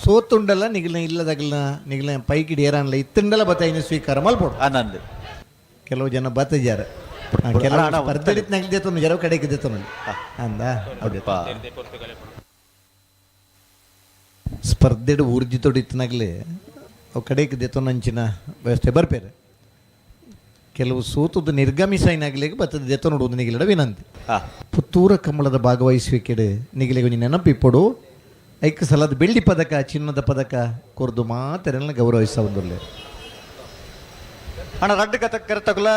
ಸೋತುಂಡಲ್ಲ ನಿಗಲ ಇಲ್ಲದಾಗಲ ನಿಗಲ ಪೈಕಿಡಿ ಏರಾನ್ಲ ಇತ್ತುಂಡಲ ಬತ್ತ ಸ್ವೀಕಾರ ಮಲ್ಪೋಡು. ಆನಂದ್. ಕೆಲವು ಜನ ಬತ್ತಿದ್ದಾರೆ. ಕೆಲವು ಸ್ಪರ್ಧೆ ನಗಲಿ ಜರ ಕಡೆಗೆ ದೇತನು ಅಂದ ಸ್ಪರ್ಧೆಡು ಊರ್ಜಿತೊಡು ಇತ್ತನಾಗಲಿ ಅವು ಕಡೆಗೆ ದೇತೊನಂಚಿನ ವ್ಯವಸ್ಥೆ ಬರ್ಪೇರೆ. ಕೆಲವು ಸೋತದ ನಿರ್ಗಮಿಸೈನಾಗಲಿಕ್ಕೆ ಬತ್ತದ ದೆತ್ತೊನೊಡು ನಿಗಲಿಡ ವಿನಂತಿ. ಪುತ್ತೂರ ಕಮಲದ ಭಾಗವಹಿಸುವಿಕೆಡು ನಿಗಲಿಗೆ ಒಂಜಿ ನೆನಪಿಪ್ಪೊಡು. ಐಕ್ ಸಲದ ಬೆಳ್ಳಿ ಪದಕ ಚಿನ್ನದ ಪದಕ ಕೊರ್ದು ಮಾತೆರೆಲ್ಲ ಗೌರವಿಸ ಒಂದುಲ್ಲೆ. ಅಣ್ಣ ರಡ್ಡು ಕತ ಕರೆತಕುಲ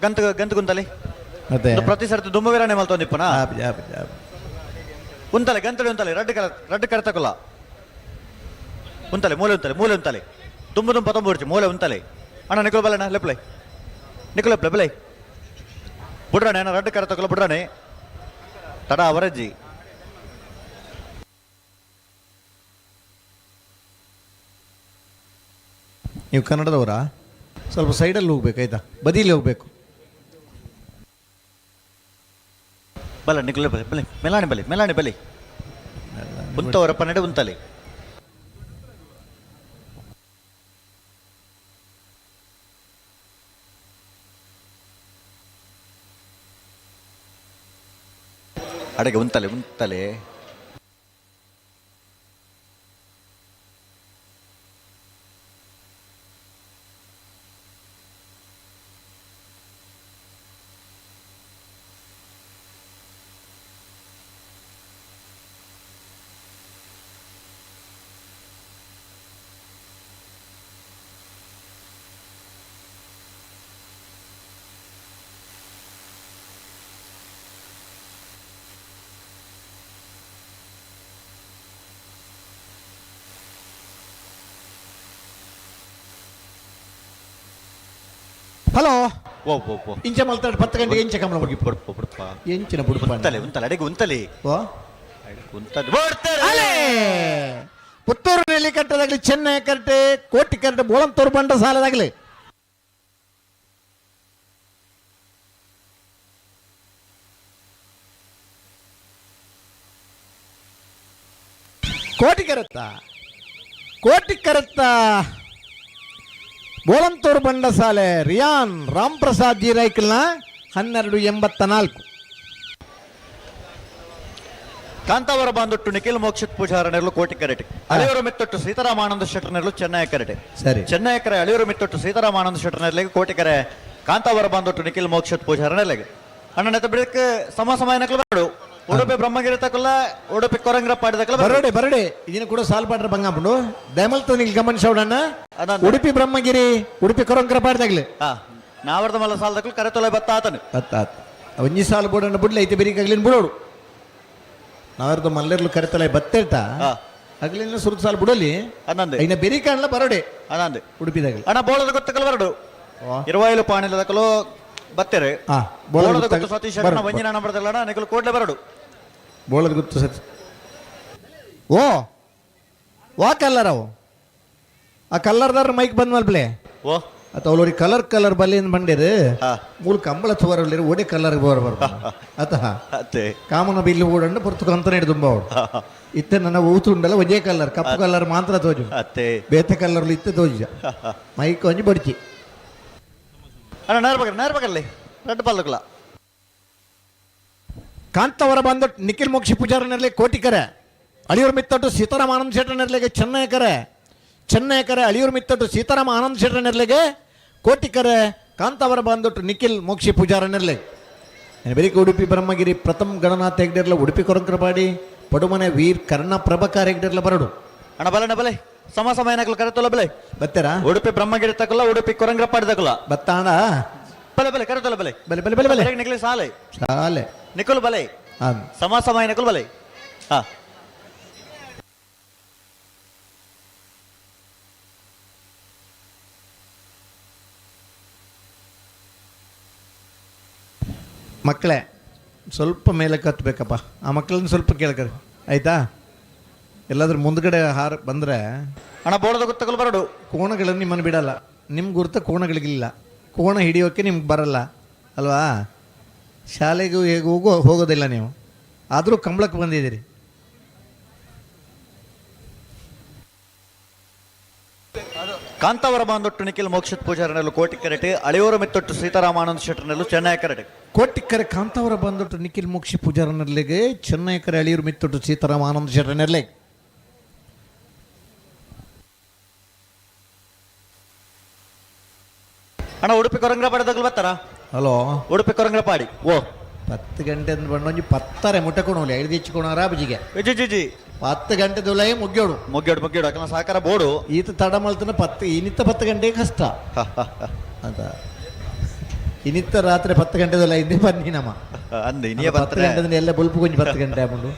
ಗಂತ ಗಂತ ಗುಂತಲೆ. ಮತ್ತೆ ಪ್ರತಿ ಸರ್ತಿ ದುಮ್ಮವೀರನೆ ಮಲ್ತೊಂದಿಪ್ಪನ ಉಂತಲೆ ಗಂತಲೆ ಉಂತಲೆ ರಡ್ಡು ಕರ ರಡ್ಡು ಕರೆತಕುಲ ಉಂತಲೆ ಮೂಲೆ ಉಂತಲೆ ಮೂಲೆ ಉಂತಲೆ ತುಂಬ ತುಂಬ ಪತ್ತೊಂಬ ಮೂಲೆ ಉಂತಲೆ. ಅಣ್ಣ ನಿಕುಲು ಬಲಣ್ಣ ಲೆಪ್ಲೆ ನಿಕುಲು ಲೆಪ್ಲೆ ಬಲೆ ಬುಡ್ರಾಣೆ ಅಣ್ಣ ರಡ್ಡು ಕರೆತಕುಲ ಬುಡ್ರಾಣೆ ತಡ ಅವರಜ್ಜಿ. ನೀವು ಕನ್ನಡದವರಾ? ಸ್ವಲ್ಪ ಸೈಡಲ್ಲಿ ಹೋಗ್ಬೇಕು ಆಯ್ತಾ, ಬದಿಲಿ ಹೋಗ್ಬೇಕು. ಬಲ ನಿಕುಲು ಬಲೆ ಬಲೆ ಮೆಲಾಣಿ ಬಲೆ ಮೆಲಾಣಿ ಬಲೆ ಉಂತವರಪ್ಪ ನಡೆ ಉಂತಲೆ. ಅಡಗೆ ಉಂತಲೆ ಉಂತಲೆ. ಹಲೋ. ಓ ಓ ಓ. ಇಂಚ ಮಲ್ತಾಡ್ 10 ಗಂಟೆಗೆ ಇಂಚ ಕಮಲ ಮುಗಿ ಬುಡ್ಪ ಬುಡ್ಪ. ಎಂಚಿನ ಬುಡ್ಪ? ಉಂತಲೆ ಉಂತಲೆ, ಅಡೆಗೆ ಉಂತಲೆ. ಓ. ಉಂತಲೆ. ಅಲೆ ಪುತ್ತೂರು ನೆಲ್ಲಿಕಟ್ಟದಾಗಲಿ, ಚೆನ್ನೈ ಕರಟೆ, ಕೋಟಿ ಕರಟೆ, ಬೋಳಂತೂರು ಬಂಡ ಸಾಲದಾಗಲಿ. ಕೋಟಿ ಕರತ್ತ, ಕೋಟಿ ಕರತ್ತ, ಬೋಳಂತೂರು ಬಂಡಸಾಲೆ ರಿಯಾನ್ ರಾಮ್ ಪ್ರಸಾದ್ ಜಿ ರೈಕಲ್ನ 12.84. ಕಾಂತಾವರ ಬಾಂದೊಟ್ಟು ನಿಖಿಲ್ ಮೋಕ್ಷಿತ್ ಪೂಜಾರನೆರಲು ಕೋಟಿ ಕರೆಟೆ, ಅಳಿಯೂರು ಮೆತ್ತೊಟ್ಟು ಸೀತಾರಾಮಾನಂದ ಶೆಟ್ಟರ್ನೆರಲು ಚೆನ್ನೈ ಕರೆಟೆ. ಸರಿ. ಚೆನ್ನೈ ಕರೆ ಅಳಿಯೂರು ಮೆತ್ತೊಟ್ಟು ಸೀತಾರಾಮಾನಂದ ಶೆಟ್ಟರ್ನೆರಲಿಗೆ, ಕೋಟಿ ಕರೆ ಕಾಂತಾವರ ಬಾಂದೊಟ್ಟು ನಿಖಿಲ್ ಮೋಕ್ಷಿತ್ ಪೂಜಾರನೆರಲಿಗೆ. ಅಣ್ಣನ ಬಿಡಕ್ಕೆ ಸಮ ಸಮಯ ನಕಲು ಬರಡು. ಉಡುಪಿ ಬ್ರಹ್ಮಗಿರಿ ತಕಲ್ಲ, ಉಡುಪಿ ಕೊರಂಗ್ರ ಪಾಡಿದಕಲ್ಲ. ಬರಡೆ ಬರಡೆ, ಇದನ್ನ ಕೂಡ ಸಾಲ್ ಪಾಡ್ರ ಬಂಗಾಪುಂಡು ದಯಮಲ್ತ ನಿಲ್ ಗಮನಿಸೋಡಣ್ಣ. ಅದಂತ. ಉಡುಪಿ ಬ್ರಹ್ಮಗಿರಿ, ಉಡುಪಿ ಕೊರಂಕರ ಪಾಡ್ದಾಗ್ಲಿ. ಹಾ, ನಾವರ್ದ ಮಲ್ಲ ಸಾಲದಕ್ಕಲು ಕರೆ ತೊಲೆ ಬತ್ತ ಆತನು. ಅತ್ತ ಒಂಜಿ ಸಾಲು ಬೋಡಣ್ಣ ಬುಡ್ಲೆ ಐತೆ, ಬೆರಿಕಾಗ್ಲಿನ್ ಬಿಡೋಡು. ನಾವರ್ದು ಮಲ್ಲೆರ್ಲು ಕರೆತಲೆ ಬತ್ತೇಟ. ಅಗ್ಲಿನ ಸುರುತ್ ಸಾಲು ಬಿಡಲಿ. ಅನ್ನಂದೆ. ಇನ್ನ ಬೆರಿಕಾಣ್ಲ ಬರಡೆ. ಅದಂದೆ. ಉಡುಪಿದಾಗಲಿ. ಅಣ್ಣ, ಬೋಳದ ಗೊತ್ತಕಲ್ ಬರಡು. ಇರುವಾಯಿಲು ಪಾಣಿಲದಕಲು ಬತ್ತೆರೆ. ಬೋಳದ ಬೋಳದ ಗೊತ್ತು ಗೊತ್ತ ಸತೀಶ್ ಬರಡು. ವಂಜಿನ ನಂಬರ್ದಲ್ಲ ನಿಕಲು ಕೂಡ್ಲೆ ಬರಡು. ಬೋಳದ ಗೊತ್ತು ಸತ್ ಓ ವಾ ಕಲ್ಲರ್ ಅವು, ಆ ಕಲ್ಲರ್ದಾರ ಮೈಕ್ ಬಂದ್ ಮಲ್ಪ್ಲೆ. ಓ. ಅತ್ತ ಅವ್ರಿ ಕಲರ್ ಕಲರ್ ಬಲ್ಲಿಂದ ಬಂಡಿರು. ಮೂಲ ಕಂಬಳ ತುವರಲ್ಲಿ ಒಡೆ ಕಲರ್ ಬೋರ್ ಬರ್ ಅತಃ. ಅತ್ತೆ. ಕಾಮನ ಬಿಲ್ಲು ಓಡಂಡು ಪೊರ್ತು ಕಂತನ ಹಿಡಿದು ತುಂಬ ಅವಳು ಇತ್ತೆ ನನ್ನ ಊತು ಉಂಡಲ್ಲ, ಒಂದೇ ಕಲರ್, ಕಪ್ಪು ಕಲರ್ ಮಾತ್ರ ತೋಜು. ಅತ್ತೆ. ಬೇತೆ ಕಲರ್ ಇತ್ತೆ ತೋಜ ಮೈಕ್ ಒಂಜಿ ಬಡ್ಚಿ. ಅಣ್ಣ, ನೇರ ಬಗ್ರ, ನೇರ ಬಗ್ರಲ್ಲಿ ರೆಡ್ ಪಲ್ಲುಕಲ. ಕಾಂತವರ ಬಂದು ನಿಖಿಲ್ ಮೋಕ್ಷಿ ಪೂಜಾರನಲ್ಲಿ ಕೋಟಿಕರೆ, ಅಳಿಯೂರು ಮಿತ್ತಟ್ಟು ಸೀತಾರಾಮ ಆನಂದ್ ಶೆಟ್ಟರ್ನೆರ್ಲೆಗೆ ಚೆನ್ನೈಕರೆ, ಚೆನ್ನೈಕರೆ ಅಳಿಯೂರು ಮಿತ್ತಟ್ಟು ಸೀತಾರಾಮ ಆನಂದ್ ಶೆಟ್ಟರ್ನೆರ್ಲೆಗೆ, ಕೋಟಿಕರೆ ಕಾಂತಾವರ ಬಂದೊಟ್ಟು ನಿಖಿಲ್ ಮೋಕ್ಷಿ ಪೂಜಾರನೆರ್ಲೆ. ಬೆಳಿಗ್ಗೆ ಉಡುಪಿ ಬ್ರಹ್ಮಗಿರಿ ಪ್ರಥಮ್ ಗಣನಾಥ ಹೆಗ್ಡೆರ್ಲ, ಉಡುಪಿ ಕೊರಂಕರಪಾಡಿ ಪಡುಮನೆ ವೀರ್ ಕರ್ಣ ಪ್ರಭಾಕರ್ ಹೆಗ್ಡೆರ್ಲ ಬರಡು. ಅಣ್ಣ, ಬಲೆ ಬಲೆ, ಸಮ ಸಮಯ ನಕಲು ಕರೆ ತೊಲೆ ಬಲೆ. ಬತ್ತೆರಾ? ಉಡುಪಿ ಬ್ರಹ್ಮಗಿರಿ ತಕಲ, ಉಡುಪಿ ಕೊರಂಗ್ರಪಾಡಿ ತಕಲ. ಬತ್ತಾಣ. ಬಲೆ ಬಲೆ, ಕರೆ ತೊಲೆ ಬಲೆ. ಬಲೆ ಬಲೆ ಬಲೆ ಬಲೆ. ನಿಖಲಿ ಸಾಲೆ. ಸಾಲೆ. ನಿಖಲ್ ಬಲೆ. ಹಾಂ. ಸಮ ಸಮಯ ನಕಲು ಬಲೆ. ಹಾ. ಮಕ್ಕಳೇ, ಸ್ವಲ್ಪ ಮೇಲೆ ಕತ್ತಬೇಕಪ್ಪ. ಆ ಮಕ್ಕಳನ್ನ ಸ್ವಲ್ಪ ಕೇಳ್ಕರಿ, ಆಯಿತಾ? ಎಲ್ಲಾದ್ರೂ ಮುಂದ್ಗಡೆ ಹಾರ ಬಂದರೆ ಅಣ್ಣ, ಬೋಳದ ಗೊತ್ತಕಲು ಬರಡು. ಕೋಣಗಳನ್ನು ನಿಮ್ಮನ್ನು ಬಿಡಲ್ಲ. ನಿಮ್ಮ ಗುರುತ ಕೋಣಗಳಿಗಿಲ್ಲ, ಕೋಣ ಹಿಡಿಯೋಕ್ಕೆ ನಿಮ್ಗೆ ಬರಲ್ಲ ಅಲ್ವಾ? ಶಾಲೆಗೂ ಹೇಗೆ ಹೋಗೋದಿಲ್ಲ ನೀವು, ಆದರೂ ಕಂಬಳಕ್ಕೆ ಬಂದಿದ್ದೀರಿ. ಕಾಂತಾವರ ಬಾಂದೊಟ್ಟು ನಿಖಿಲ್ ಮೋಕ್ಷಿತ್ ಪೂಜಾರನೆಲ್ಲು ಕೋಟಿ ಕರೆಟೆ, ಅಳಿಯೂರು ಮೆತ್ತೊಟ್ಟು ಸೀತಾರಾಮಾನಂದ ಶೆಟ್ಟರ್ನೆಲ್ಲು ಚೆನ್ನೈ ಕರೆಟೆ. ಕೋಟಿಕ್ಕರೆ ಕಾಂತಾವರ ಬಂದೊಟ್ಟು ನಿಖಿಲ್ ಮೋಕ್ಷಿ ಪೂಜಾರನೆರ್ಲೆಗೆ, ಚೆನ್ನೈಕರೆ ಅಳಿಯೂರು ಮಿತ್ತೊಟ್ಟು ಸೀತಾರಾಮ ಆನಂದ ಶೆಟ್ಟರ್ನೆರ್ಲೆ. ಅಣ್ಣ, ಉಡುಪಿ ಕೊರಂಗ್ರಪಾಡಿ ತಗಲು ಬರ್ತಾರಾ? ಹಲೋ. ಉಡುಪಿ ಕೊರಂಗ್ರಪಾಡಿ ಓ. 10 ಗಂಟೆ ಅಂದ್ ಬಂದು ಒಂಜಿ ಪತ್ತಾರೆ ಮುಟ್ಟೆ ಕೊಣೋಲಿ ಐದು ಹೆಚ್ಚು ರಾಬಜಿಗೆ. G G G. 10 ಗಂಟೆ ದುಲೈ ಮುಗ್ಯೋಡು. ಮುಗ್ಯೋಡು ಮುಗ್ಯೋಡು, ಅಕಲ ಸಹಕಾರ ಬೋಡು. ಈತ ತಡ ಮಲ್ತನ ಪತ್ತು ಇನ್ನಿತ್ತ 10 ಗಂಟೆ ಕಷ್ಟ ಅಂತ. ಇನ್ನಿತ್ತ ರಾತ್ರಿ 10 ಗಂಟೆ ದುಲೈ ಇಂದೆ ಬನ್ನಿ ನಮ್ಮ. ಅಂದೆ ಇನಿಯ 10 ಬರ್ತಾರೆ. ಗಂಟೆ ಎಲ್ಲ ಬುಲ್ಪು ಕೊಂಚ 10 ಗಂಟೆ ಆಮುಂಡು,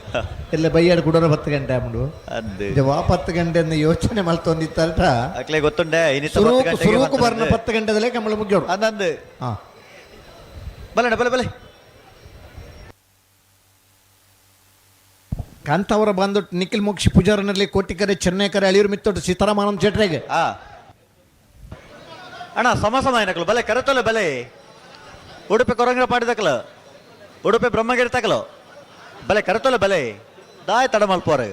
ಎಲ್ಲ ಬೈಯಾಡು ಕುಡೋರ 10 ಗಂಟೆ ಆಮುಂಡು. ಅಂದೆ. ವಾ 10 ಗಂಟೆ ಅಂದ ಯೋಚನೆ ಮಲ್ತೊಂದಿತ್ತಾರಟ. ಅಕ್ಲೆ ಗೊತ್ತುಂಡೆ ಇನ್ನಿತ್ತ 10 ಗಂಟೆಗೆ ಸುರುಕು ಬರ್ನ ಬರ್ತದೆ. 10 ಗಂಟೆದಲ್ಲೇ ಕಂಬಳ ಮುಗ್ಯೋಡು. ಅಂದಂದು. ಹಾ. ಬಲೆ ಬಲೆ ಬಲೆ. ಕಾಂತಾವರ ಬಂದು ನಿಖಿಲ್ ಮೋಕ್ಷಿ ಪೂಜಾರನಲ್ಲಿ ಕೋಟಿಕರೆ, ಚೆನ್ನೈಕರೆ ಅಳಿಯೂರು ಮಿತ್ತೊಟ್ಟು ಸೀತಾರಾಮಾನಂದ ಶೆಟ್ರೆಗೆ. ಆ ಅಣ್ಣ, ಸಮ ಸಮ ಏನಕಲು ಬಲೆ, ಕರೆತೊಲೆ ಬಲೆ. ಉಡುಪಿ ಕೊರಂಗ್ರಪಾಡಿ ತಕಲು, ಉಡುಪಿ ಬ್ರಹ್ಮಗಿರಿ ತಕಲು ಬಲೆ, ಕರೆತೊಲೆ ಬಲೆ. ದಾಯ್ ತಡ ಮಲ್ಪೋರೆ.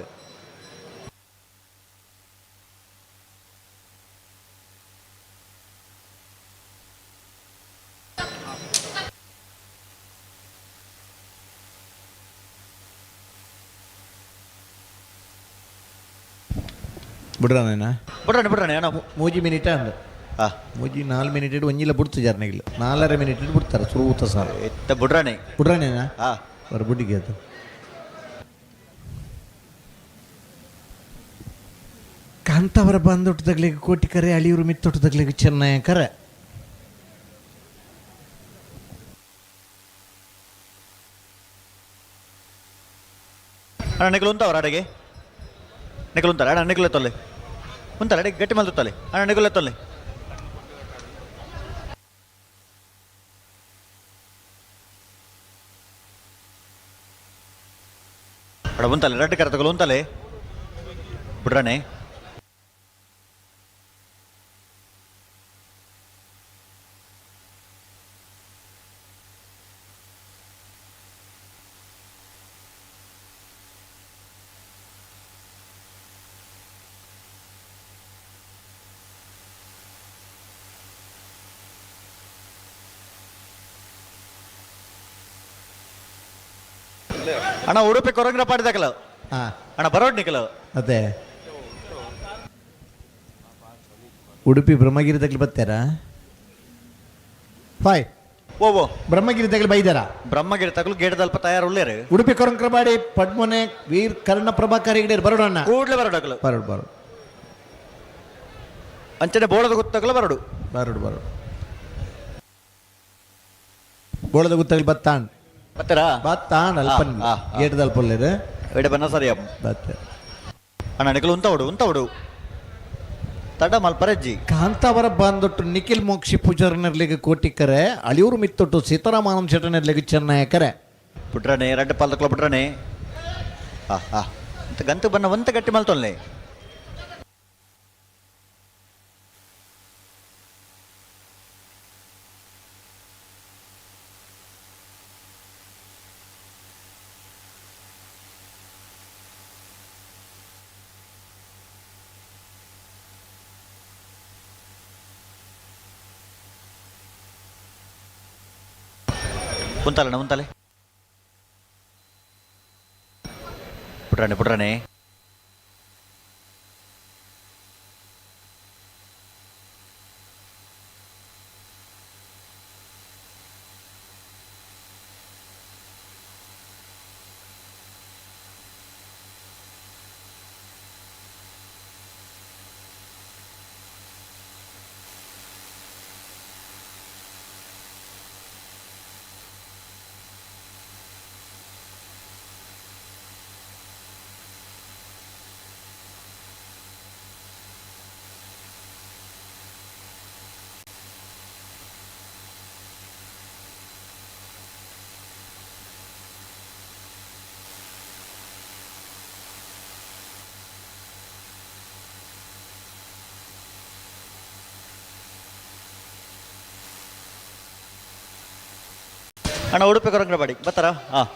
ಬಿಡ್ರ. ಬಿಡ್ರಣೆ ಬಿಡ್ರಣೆ ಅಣ್ಣ. ಮೂಜಿ ಮಿನಿಟ್ ಅಂದ. ಹಾ. ಮೂಜಿ ನಾಲ್ ಮಿನಿಟ್ ಒಂಜಿಲ ಬಿಡ್ತು ಜಾರ್ನೆಗಿಲ್ಲ, ನಾಲ್ಕರ ಮಿನಿಟ್ ಬಿಡ್ತಾರೆ ಸುರುಊತ ಸಾಲ. ಎತ್ತ ಬಿಡ್ರಣೆ. ಬಿಡ್ರನೇನಾ? ಹಾ. ಅವ್ರ ಬುಡ್ಡಿಗೆ ಅದು. ಕಾಂತಾವರ ಬಂದೊಟ್ಟದಾಗ್ಲಿಗೆ ಕೋಟಿ ಕರೆ, ಅಳಿಯೂರು ಮಿತ್ತೊಟ್ಟದಾಗ್ಲಿಗೆ ಚೆನ್ನೈ ಕರೆ. ಅಣ್ಣ, ನಿಖಲು ಉಂತವ್ರ ಅಡೆಗೆ ನಿಖಲು ಉಂತಾರೆ. ಅಣ್ಣ, ನಿಖಲು ತೊಲೆ ಉಂತಾರೆ, ಅಡೆಗೆ ಗಟ್ಟಿ ಮಲ್ತು ತೊಲೆ. ಅಣ್ಣ, ನಿಖಲು ತೊಲೆ. ಅಡ ಉಂತಲೆ ರಡ್ಡ್ ಕರತಗಳು ಉಂತಲೆ ಬಿಡ್ರಾಣೆ. ಅಣ್ಣ ಉಡುಪಿ ಕೊರಂಗ್ರ ಪಾಡಿದಾಕಲ. ಅಣ್ಣ ಬರೋಡ್ ನಿಕಲ. ಅದೇ ಉಡುಪಿ ಬ್ರಹ್ಮಗಿರಿ ತಗ್ಲಿ ಬರ್ತಾರಾ? ಫಾಯ್ ಓ ಓ ಬ್ರಹ್ಮಗಿರಿ ತಗಲಿ ಬೈದಾರ? ಬ್ರಹ್ಮಗಿರಿ ತಗಲು ಗೇಟದಲ್ಪ ತಯಾರು ಉಳ್ಳೇರು. ಉಡುಪಿ ಕೊರಂಕ್ರಬಾಡಿ ಪಡ್ಮೊನೆ ವೀರ್ ಕರ್ಣ ಪ್ರಭಾಕರ್ ಹೆಗಡೆ ಬರೋಣ. ಕೂಡ್ಲೆ ಬರೋಡಕಲು. ಬರೋಡು ಬರೋಡು. ಅಂಚನೆ ಬೋಳದ ಗುತ್ತಕಲು ಬರೋಡು. ಬರೋಡು ಬರೋಡು. ಬೋಳದ ಗುತ್ತಗಲಿ ಬತ್ತಾಣ್. ಬತ್ತರ? ಬತ್ತಾಣ್ ಅಲ್ಪ ಗೇಟದಲ್ಪ ಉಳ್ಳೇರು. ಎಡೆ ಬನ್ನ ಸರಿಯ. ಬತ್ತೆ. ಅಣ್ಣ ನಿಕಲು ಉಂತವಡು ಉಂತವಡು ತಡ ಮಲ್ಪರಜ್ಜಿ. ಕಾಂತಾವರ ಬಂದೊಟ್ಟು ನಿಖಿಲ್ ಮೋಕ್ಷಿ ಪೂಜಾರನರ್ಲಿಗೆ ಕೋಟಿಕರೆ ಅಳಿಯೂರು ಮಿತ್ತೊಟ್ಟು ಸೀತಾರಾಮಾನಂದ ಶೆಟ್ಟನರ್ಲಿಗೆ ಚೆನ್ನಯಕರೆ. ಪುಟ್ರನೆ ರಡ್ಡ ಪಾಲ್ದಕ್ಲ ಪುಟ್ರನೆ. ಆ ಆ ಅಂತ ಗಂತು ಬನ್ನ ಒಂತ ಗಟ್ಟಿ ಮಲ್ತೊನ್ಲೆ. ಉಂತಲಣ್ಣ ಉಂತಲೆ ಪುಟ್ರಾಣೆ ಪುಟ್ರಾಣೆ. ಅಣ್ಣ ಉಡುಪಿ ಕೊರಂಗ್ರಬಾಡಿ ಬರ್ತಾರಾ? ಹಾಂ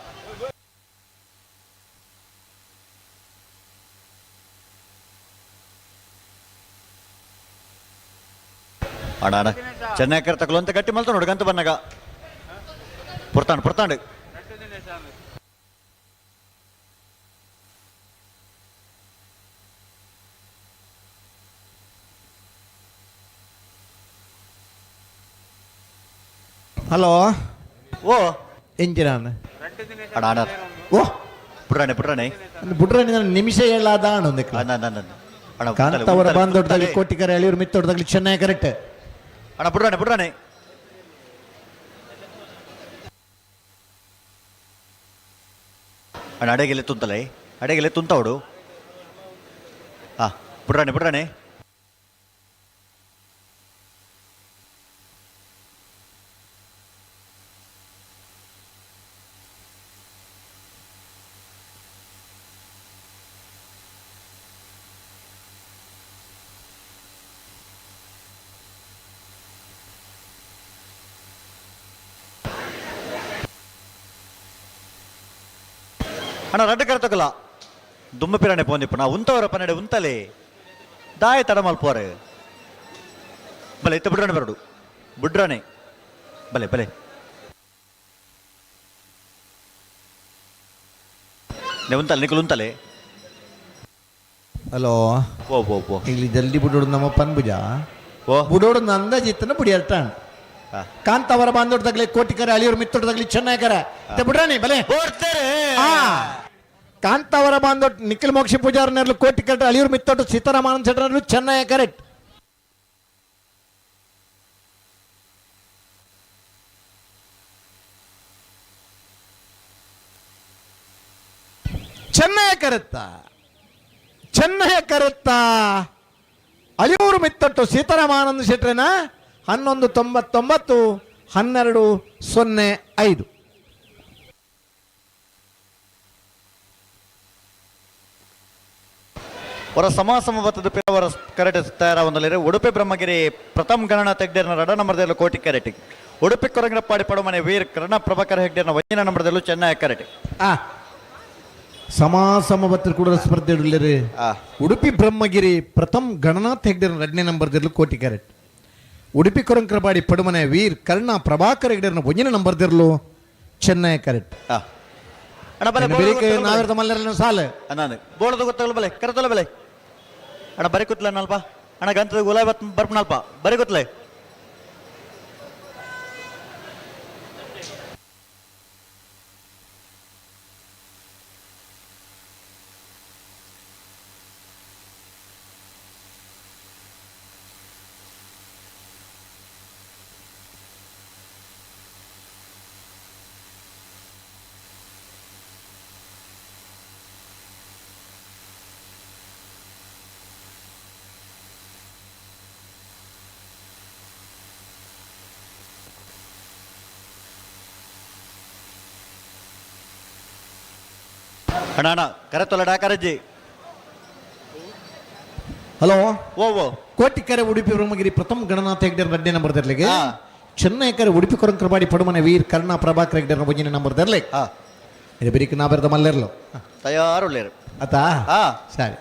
ಅಣ್ಣ ಅಣ್ಣ ಚೆನ್ನೈ ತಗೊಳ್ಳೋ ಅಂತ ಗಟ್ಟಿ ಮಲ್ತ ನೋಡು ಬನ್ನಾಗ ಪುರ್ತಾಂಡು ಪುರ್ತಾಂಡು. ಹಲೋ. ಓ ಎಂಜಿನಾನ್. ಅಣ್ಣ ಅಣ್ಣ. ಓ ಪುಟ್ರಾಣೆ ಪುಟ್ರಾಣೆ. ಬುಡ್ರಾಣಿ ನಿಮಿಷ ಹೇಳಾದ ಅಣ್ಣ. ಅಣ್ಣ ಕಾಂತಾವರ ಬಾಂದೊಡ್ಡದಾಗಲಿ ಕೋಟಿಕರೆ ಅಳಿಯೂರು ಮಿತ್ತೊಡ್ಡದಾಗಲಿ ಚೆನ್ನೈ ಕರೆಕ್ಟ್. ಅಣ್ಣ ಪುಟ್ರಾಣೆ ಪುಟ್ರಾಣೆ. ಅಣ್ಣ ಅಡೆಗೆಲೆ ತುಂತಲೆ ಅಡೆಗೆಲೆ ತುಂತವಡು. ಹಾ ಪುಟ್ರಾಣೆ ಪುಟ್ರಾಣೆ. ಅಣ್ಣ ರಡ್ಡು ಕರ್ತಕಲ ದುಮ್ಮ ಪಿರಾಣೆ ಪೋಂದಿಪ್ಪು ನಾ ಉಂತವರ ಪನ್ನಡೆ ಉಂತಲೆ ದಾಯ ತಡ ಮಲ್ಪೋರೆ ಬಲೆ ಇತ್ತ ಬುಡ್ರಾಣೆ ಬರಡು ಬುಡ್ರಾಣೆ ಬಲೆ ಬಲೆ ನೆ ಉಂತಲೆ ನಿಕುಲು ಉಂತಲೆ. ಹಲೋ. ಓ ಓ ಓ ಇಲ್ಲಿ ಜಲ್ದಿ ಬುಡೋಡು ನಮ್ಮ ಪನ್ಬುಜ. ಓ ಬುಡೋಡು ಅಂದಾಜಿತ್ತನ ಬುಡಿಯರ್ತಾಣ. ಕಾಂತಾವರ ಬಾಂದೊಡ್ಡದಾಗಲಿ ಕೋಟಿಕರೆ ಅಳಿಯೂರು ಮಿತ್ತೊಡ್ಡದಾಗಲಿ ಚೆನ್ನೈಕರೆ ಬುಡ್ರಾಣಿ ಬಲೆ. ಕಾಂತಾವರ ಬಾಂದೊಟ್ಟು ನಿಖಿಲ್ ಮೋಕ್ಷ ಪೂಜಾರನೆರ್ಲು ಕೋಟಿಕರೆ ಅಳಿಯೂರು ಮಿತ್ತೊಟ್ಟು ಸೀತಾರಾಮಾನಂದ ಶೆಟ್ಟರ್ಲು ಚೆನ್ನೈ ಕರೆಕ್ಟ್. ಚೆನ್ನೈ ಕರೆತ್ತ ಚೆನ್ನೈ ಕರೆತ್ತ ಅಳಿಯೂರು ಮಿತ್ತೊಟ್ಟು ಸೀತಾರಾಮಾನಂದ ಶೆಟ್ರನ 11.99 12.05. ಹೊರ ಸಮಾಸಮ ಬತ್ತದ ಪಿರವರ ಕರೆಟ್ ತಯಾರಾವೊಂದಲೇರು ಉಡುಪಿ ಬ್ರಹ್ಮಗಿರಿ ಪ್ರಥಮ ಗಣನ ತೆಗ್ದೇರ್ನ ರಡ ನಂಬರ್ದಲ್ಲೂ ಕೋಟಿ ಕರೆಟಿ ಉಡುಪಿ ಕೊರಂಗ್ರಪ್ಪಾಡಿ ಪಡುಮನೆ ವೀರ್ ಕರ್ಣ ಪ್ರಭಾಕರ್ ಹೆಗ್ಡೇರ್ನ ವೈನ ನಂಬರ್ದಲ್ಲೂ ಚೆನ್ನೈ ಕರೆಟಿ. ಸಮಾಸಮ ಬತ್ತ ಕೂಡ ಸ್ಪರ್ಧೆ ಇಡಲಿರಿ. ಉಡುಪಿ ಬ್ರಹ್ಮಗಿರಿ ಪ್ರಥಮ್ ಗಣನಾಥ್ ಹೆಗ್ಡೆರ ಎರಡನೇ ನಂಬರ್ ದಿರ್ಲು ಕೋಟಿ ಕ್ಯಾರೆಟ್. ಉಡುಪಿ ಕೊರಂಕ್ರಪಾಡಿ ಪಡುಮನೆ ವೀರ್ ಕರ್ಣ ಪ್ರಭಾಕರ್ ಹೆಗ್ಡೆರನ ಒಂದನೇ ನಂಬರ್ ದಿರ್ಲು ಚೆನ್ನೈ ಕ್ಯಾರೆಟ್. ಅಣ್ಣ ಬಲೆ ಬೆರಿಕೆ ನಾವಿರದ ಮಲ್ಲರನ್ನ ಸಾಲ. ಅಣ್ಣ ಬೋಳದ ಗೊತ್ತಾಗಲ್ಲ ಬಲೆ ಕರೆತಲ್ಲ ಬಲೆ. ಅಣ್ಣ ಬರಿ ಕೂತ್ಲ ಅಲ್ಪ. ಅಣ್ಣ ಗಂತದ ಗುಲಾಬ್ ಬರ್ಪನಲ್ಪ ಬರಿ ಕೂತ್ಲೆ. ಅಣ್ಣ ಅಣ್ಣ ಕರೆತೊಲ್ಲ ಡಾಕರಜ್ಜಿ. ಹಲೋ. ಓ ಓ. ಕೋಟಿಕೆರೆ ಉಡುಪಿ ಬ್ರಹ್ಮಗಿರಿ ಪ್ರಥಮ ಗಣನಾಥ ಹೆಗ್ಡೆರ ಎರಡನೇ ನಂಬರ್ ದರ್ಲಿಗೆ. ಚೆನ್ನೈ ಕರೆ ಉಡುಪಿ ಕೊರಂಕ್ರಪಾಡಿ ಪಡುಮನೆ ವೀರ್ ಕರ್ಣ ಪ್ರಭಾಕರ್ ಹೆಗ್ಡೆರ ಒಂದನೇ ನಂಬರ್ ದರ್ಲೆ. ಇದು ಬೆರಿಕೆ ನಾ ಬೆರೆದ ಮಲ್ಲೆರ್ಲು. ತಯಾರುಳ್ಳೇರು. ಆತಾ? ಸರಿ.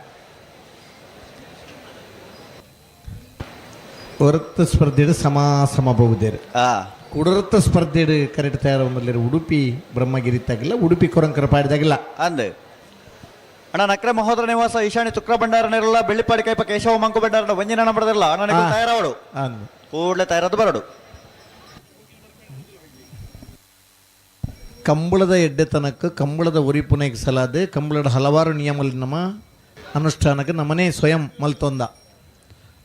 ಹೊರತ ಸ್ಪರ್ಧೆಡು ಸಮಾಸಮ ಬಹುದೇರು. ಕುಡರತ್ತ ಸ್ಪರ್ಧೆಡು ಕರೆಕ್ಟ್ ತಯಾರು ಉಡುಪಿ ಬ್ರಹ್ಮಗಿರಿ ತಾಗಿಲ್ಲ, ಉಡುಪಿ ಕೊರಂಕರಪಾಡಿದಾಗಿಲ್ಲ. ಅಂದೆ ಅಣ್ಣ ನಕ್ರೆ ಮಹೋದರ ನಿವಾಸ ಈಶಾಣಿ ತುಕ್ರ ಭಂಡಾರನಿರಲ್ಲ ಬೆಳ್ಳಿಪಾಡಿ ಕೈಪ ಕೇಶವ ಮಂಕು ಭಂಡಾರನ ವಂಜನ ನಂಬರ್ದಿರಲ್ಲ ಅಣ್ಣ ತಯಾರಾವಡು ಕೂಡಲೇ ತಯಾರದ್ದು ಬರಡು. ಕಂಬಳದ ಎಡ್ಡೆತನಕ್ಕೆ ಕಂಬಳದ ಒರಿಪುನೆಗೆ ಸಲಾದ ಕಂಬಳದ ಹಲವಾರು ನಿಯಮಗಳು ನಮ್ಮ ಅನುಷ್ಠಾನಕ್ಕೆ ನಮ್ಮನೆ ಸ್ವಯಂ ಮಲ್ತೊಂದ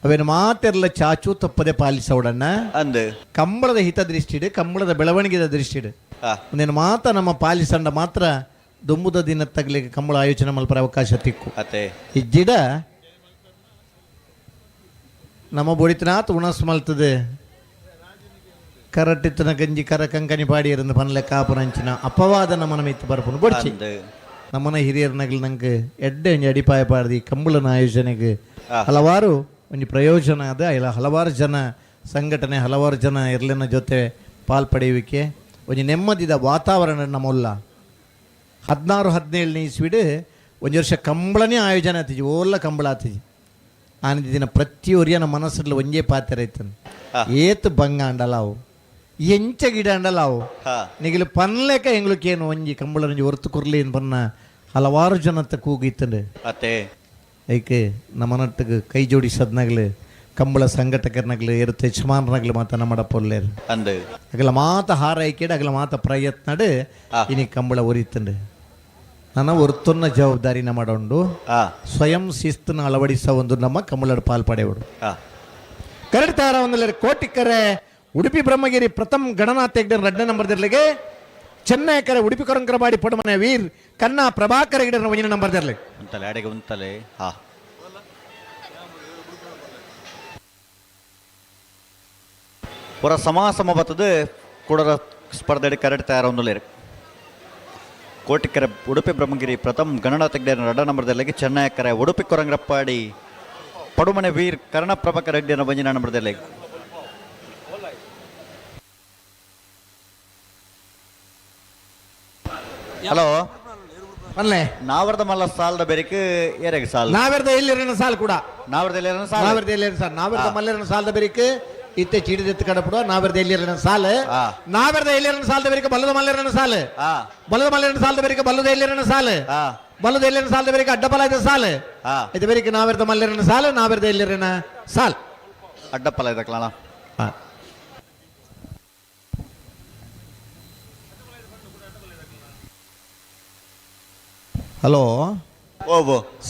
ಅವೇನು ಮಾತೆಲ್ಲ ಚಾಚು ತಪ್ಪದೆ ಪಾಲಿಸೋಡಣ್ಣ. ಅಂದು ಕಂಬಳದ ಹಿತದೃಷ್ಟಿಡು ಕಂಬಳದ ಬೆಳವಣಿಗೆದ ದೃಷ್ಟಿಡು ಒಂದೇನು ಮಾತ ನಮ್ಮ ಪಾಲಿಸಂಡ ಮಾತ್ರ ದುಂಬುದ ದಿನ ತಗಲಿಕ್ಕೆ ಕಂಬಳ ಆಯೋಜನೆ ಮಲ್ಪರ ಅವಕಾಶ ತಿಕ್ಕು. ಅತ್ತೆ ಇಜ್ಜಿಡ ನಮ್ಮ ಬೊಡಿತನಾತ್ ಉಣಸ್ ಮಲ್ತದೆ ಕರಟಿತ್ತನ ಗಂಜಿ ಕರ ಕಂಕನಿ ಪಾಡಿಯರಂದು ಪನ್ಲೆ ಕಾಪುನಂಚಿನ ಅಪವಾದ ನಮ್ಮನ ಮಿತ್ತು ಬರ್ಪುನು ಬೊಡ್ಚಿ. ನಮ್ಮನ ಹಿರಿಯರ್ನಗಲ್ ನಂಗೆ ಎಡ್ಡೆ ಒಂಜಿ ಅಡಿಪಾಯ ಪಾಡ್ದಿ ಕಂಬಳನ ಆಯೋಜನೆಗೆ ಹಲವಾರು ಒಂಜಿ ಪ್ರಯೋಜನ ಅದ ಇಲ್ಲ. ಹಲವಾರು ಜನ ಸಂಘಟನೆ ಹಲವಾರು ಜನ ಇರ್ಲಿನ ಜೊತೆ ಪಾಲ್ಪಡೆಯುವಿಕೆ ಒಂಜಿ ನೆಮ್ಮದಿದ ವಾತಾವರಣ ನಮ್ಮಲ್ಲ. 16 17ನೇ ಇಸ್ವಿಡ್ ಒಂಜಿ ವರ್ಷ ಕಂಬಳನೇ ಆಯೋಜನೆ ಆತಿಜಿ ಓಲ್ಲ ಕಂಬಳ ಆತಿಜಿ. ಆನಂದ ದಿನ ಪ್ರತಿಯೊರಿಯನ ಮನಸ್ಸಲ್ಲಿ ಒಂಜೇ ಪಾತ್ರ ಐತನ್ ಏತ್ ಬಂಗ ಅಂಡಲಾವು ಎಂಚ ಗಿಡ ಅಂಡಲಾವು ನಿಗಿಲು ಪನ್ಲೆಕ ಎಂಗ್ಲಕ್ಕೇನು ಒಂಜಿ ಕಂಬಳ ಒಂಜಿ ಹೊರ್ತು ಕುರ್ಲಿ ಬನ್ನ ಹಲವಾರು ಜನತ್ತ ಕೂಗಿತ್ತಂಡು. ಅತ್ತೆ ಐಕೆ ನಮ್ಮನಟ್ಟಿಗೆ ಕೈ ಜೋಡಿಸದ್ನಾಗ್ಲು ಕಂಬಳ ಸಂಘಟಕರ್ನಾಗ್ಲು ಇರುತ್ತೆ ಯಜಮಾನನಾಗ್ಲು ಮಾತ ನಮ್ಮಡ ಪೊಲ್ಲೇರು. ಅಂದು ಅಗಲ ಮಾತ ಹಾರೈಕೆಡು ಅಗಲ ಮಾತ ಪ್ರಯತ್ನಡು ಇನಿ ಕಂಬಳ ಒರಿತಂಡು. ನನ್ನ ಒರ್ತೊನ್ನ ಜವಾಬ್ದಾರಿನ ಮಾಡೋಂಡು ಸ್ವಯಂ ಶಿಸ್ತನ್ನು ಅಳವಡಿಸ ಒಂದು ನಮ್ಮ ಕಂಬಳದ ಪಾಲ್ಪಡೆಯವಡು. ಕರೆಕ್ಟ್ ತಾರ ಒಂದು ಕೋಟಿಕರೆ ಉಡುಪಿ ಬ್ರಹ್ಮಗಿರಿ ಪ್ರಥಮ ಗಣನಾಥ ಹೆಗ್ಡೆ ಎರಡನೇ ನಂಬರ್ ದಿರ್ಲಿಗೆ. ಚೆನ್ನೈ ಕರೆ ಉಡುಪಿ ಕೊರಂಕರಬಾಡಿ ಪಡುಮನೆ ವೀರ್ ಕನ್ನ ಪ್ರಭಾಕರ್ ಹೆಗ್ಡೆ ಒಂದನೇ ನಂಬರ್ ದಿರ್ಲಿ. ಉಂತಲೆ ಅಡೆಗೆ ಉಂತಲೆ. ಹಾ ಪೂರ ಸಮಾಸಮ ಬತ್ತದು ಕೂಡರ ಸ್ಪರ್ಧೆ ಕರೆಕ್ಟ್ ತಯಾರ ಒಂದುಲೇರು. ಕೋಟಿಕೆರೆ ಉಡುಪಿ ಬ್ರಹ್ಮಗಿರಿ ಪ್ರಥಮ ಗಣನಾಥ ಹೆಗ್ಡೆ ಎರಡ ನಂಬರ್ದಲ್ಲಿ ಚೆನ್ನೈ ಕರೆ ಉಡುಪಿ ಕೊರಂಗ್ರಪ್ಪಾಡಿ ಪಡುಮನೆ ವೀರ್ ಕರ್ಣ ಪ್ರಭಾಕರ್ ಹೆಗ್ಡೆ ಒಂಜಿನ ನಂಬರ್ದಲ್ಲಿ. ಹಲೋ. ಅಲ್ಲೇ ನಾವರ್ದ ಮಲ್ಲ ಸಾಲದ ಬೆರಿಕ್ ಏರೆಗ್ ಸಾಲ್? ನಾವೆರ್ದ ಎಲ್ಲಿರನ ಸಾಲ್ ಕೂಡ. ನಾವರ್ದ ಎಲ್ಲಿರನ ಸಾಲ್? ನಾವೆರ್ದ ಎಲ್ಲಿರನ ಸಾಲ್. ನಾವೆರ್ದ ಮಲ್ಲೆರನ ಸಾಲದ ಬೆರಿಕ್ ಇತ್ತೆ ಚಿಡಿದೆತ್ತು ಕಡಪಡುವ ನಾವೆರ್ದ ಎಲ್ಲಿರನ ಸಾಲ್. ನಾವೆರ್ದ ಎಲ್ಲಿರನ ಸಾಲದ ಬೆರಿಕ ಬಲ್ಲದ ಮಲ್ಲೆರನ ಸಾಲ್. ಬಲ್ಲದ ಮಲ್ಲೆರನ ಸಾಲದ ಬೆರಿಕ ಬಲ್ಲದ ಎಲ್ಲಿರನ ಸಾಲ್. ಬಲ್ಲದ ಎಲ್ಲಿರನ ಸಾಲದ ಬೆರಿಕ ಅಡ್ಡಪಲ ಇದ್ದ ಸಾಲ್. ಇದು ಬೆರಿಕ ನಾವೆರ್ದ ಮಲ್ಲೆರನ ಸಾಲ್ ನಾವೆರ್ದ ಎಲ್ಲಿರನ ಸಾಲ್. ಅಡ್ಡಪಲ ಇದಕ್ಕಲಣ. ಹಲೋ. ಓ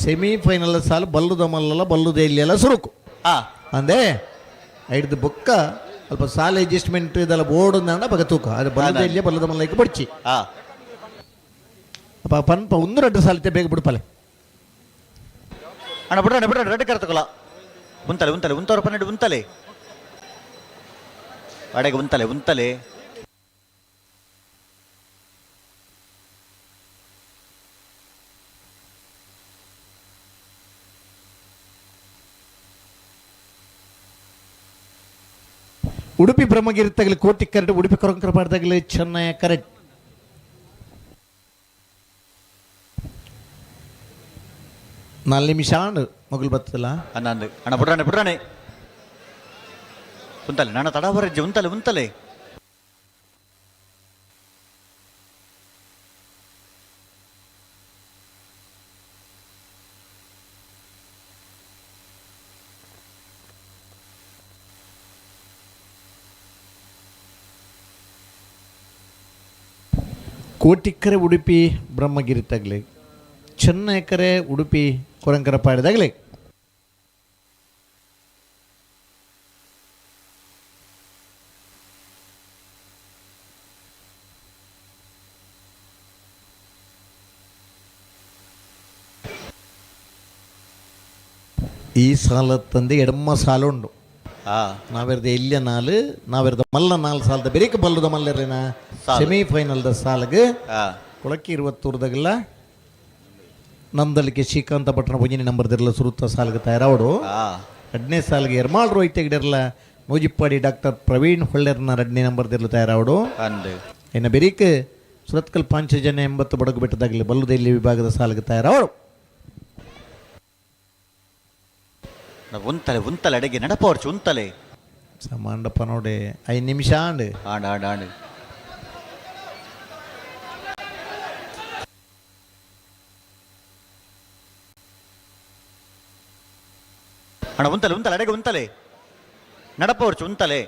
ಸೆಮಿಫೈನಲ್ ಸಾಲು ಬಲ್ಲುದ ಮಲ್ಲಲ್ಲ ಬಲ್ಲುದ ಎಲ್ಲಿಯಲ್ಲ ಸುರುಕು. ಅಂದೆ ಐಡ್ದು ಬೊಕ್ಕ ಅಲ್ಪ ಸಾಲ ಅಡ್ಜಸ್ಟ್ಮೆಂಟ್ ಇದೆಲ್ಲ ಬೋರ್ಡ್ ಅಂದ ಬಗ ತೂಕ ಅದು ಬಲ್ಲದ ಎಲ್ಲಿಯ ಬಲ್ಲದ ಮಲ್ಲಕ್ಕೆ ಬಡ್ಚಿ. ಅಪ್ಪ ಪನ್ಪ ಒಂದು ರೆಡ್ಡು ಸಾಲತೆ ಬೇಗ ಬಿಡ್ಪಲೆ. ಅಣ್ಣ ಬಿಡ್ರಣ್ಣ ಬಿಡ್ರಣ್ಣ ರೆಡ್ ಕರ್ತಕೊಲ್ಲ ಉಂತಲೆ ಉಂತಲೆ ಉಂತವ್ರ ಪನ್ನೆರಡು ಉಂತಲೆ ಅಡೆಗೆ ಉಂತಲೆ ಉಂತಲೆ. ಉಡುಪಿ ಬ್ರಹ್ಮಗಿರಿ ತಗಲಿ ಕೋಟಿ ಕರೆಟ್, ಉಡುಪಿ ಕೊರಂಕರ ಪಾಡ್ದಾಗಲಿ ಚೆನ್ನೈ ಕರೆಕ್ಟ್. 4 ನಿಮಿಷ ಆಂಡ್ ಮೊಗಲು ಬತ್ತಲ್ಲ. ಅಣ್ಣಂದು ಅಣ್ಣ ಬುಡ್ರಾಣೆ ಬುಡ್ರಾಣೆ ಉಂತಲೆ ನನ್ನ ತಡ ಬರಜ್ಜಿ ಉಂತಲೆ ಉಂತಲೆ. ಕೋಟಿಕ್ಕರೆ ಉಡುಪಿ ಬ್ರಹ್ಮಗಿರಿ ತಗಲಿ, ಚೆನ್ನೈಕರೆ ಉಡುಪಿ ಕೊರಂಕರ ಪಾಡಿದಾಗಲಿ. ಈ ಸಾಲ ತಂದೆ ಎಡಮ್ಮ ಸಾಲ ಉಂಡು. ನಾವೆರ್ದ ಎಲ್ಲಿಯ ನಾಲು, ನಾವೆರ್ದ ಮಲ್ಲ ನಾಲ್ ಸಾಲದ ಬೆರಿಕ ಬಲ್ಲದ ಮಲ್ಲರೇನ ಸೆಮಿಫೈನಲ್ದ ಸಾಲಗ ಕೊಳಕಿ ಇರುವತ್ತೂರ್ದಾಗಲ್ಲ ನಂದಲಿಕೆ ಶ್ರೀಕಾಂತ ಪಟ್ಟಣ ಪೊಂಜಿನಿ ನಂಬರ್ದಿರಲ್ಲ ಸುರುತ್ತ ಸಾಲಗ ತಯಾರಾವಡು. ಎರಡನೇ ಸಾಲಿಗೆ ಎರ್ಮಾಳ್ ರೋಹಿತ್ ಹೆಗ್ಡೆರ್ಲ ನೂಜಿಪ್ಪಾಡಿ ಡಾಕ್ಟರ್ ಪ್ರವೀಣ್ ಹೊಳ್ಳೆರ್ನ ಎರಡನೇ ನಂಬರ್ದಿರಲು ತಯಾರಾವಡು. ಇನ್ನು ಬೆರಿಕ್ ಸುರತ್ಕಲ್ ಪಾಂಚಜನ್ಯ 80 ಬಡಗು ಬೆಟ್ಟದಾಗಲಿ ಬಲ್ಲುದೆಲ್ಲಿ ವಿಭಾಗದ ಸಾಲಿಗೆ ತಯಾರಾವಡು. ಉಂತಲೆ ಉಂತಲೆ ಅಡಿಗೆ ನಡಪವರ್ಚು ಉಂತಲೆ ಸಮಾಂಡಪ್ಪ ನೋಡಿ 5 ನಿಮಿಷ ಆಂಡ್ ಆಂಡ್ ಆಂಡ್ ಆಂಡ್. ಅಣ್ಣ ಉಂತಲೆ ಉಂತಲೆ ಅಡಿಗೆ ಉಂತಲೆ ನಡಪವರ್ಚು ಉಂತಲೆ.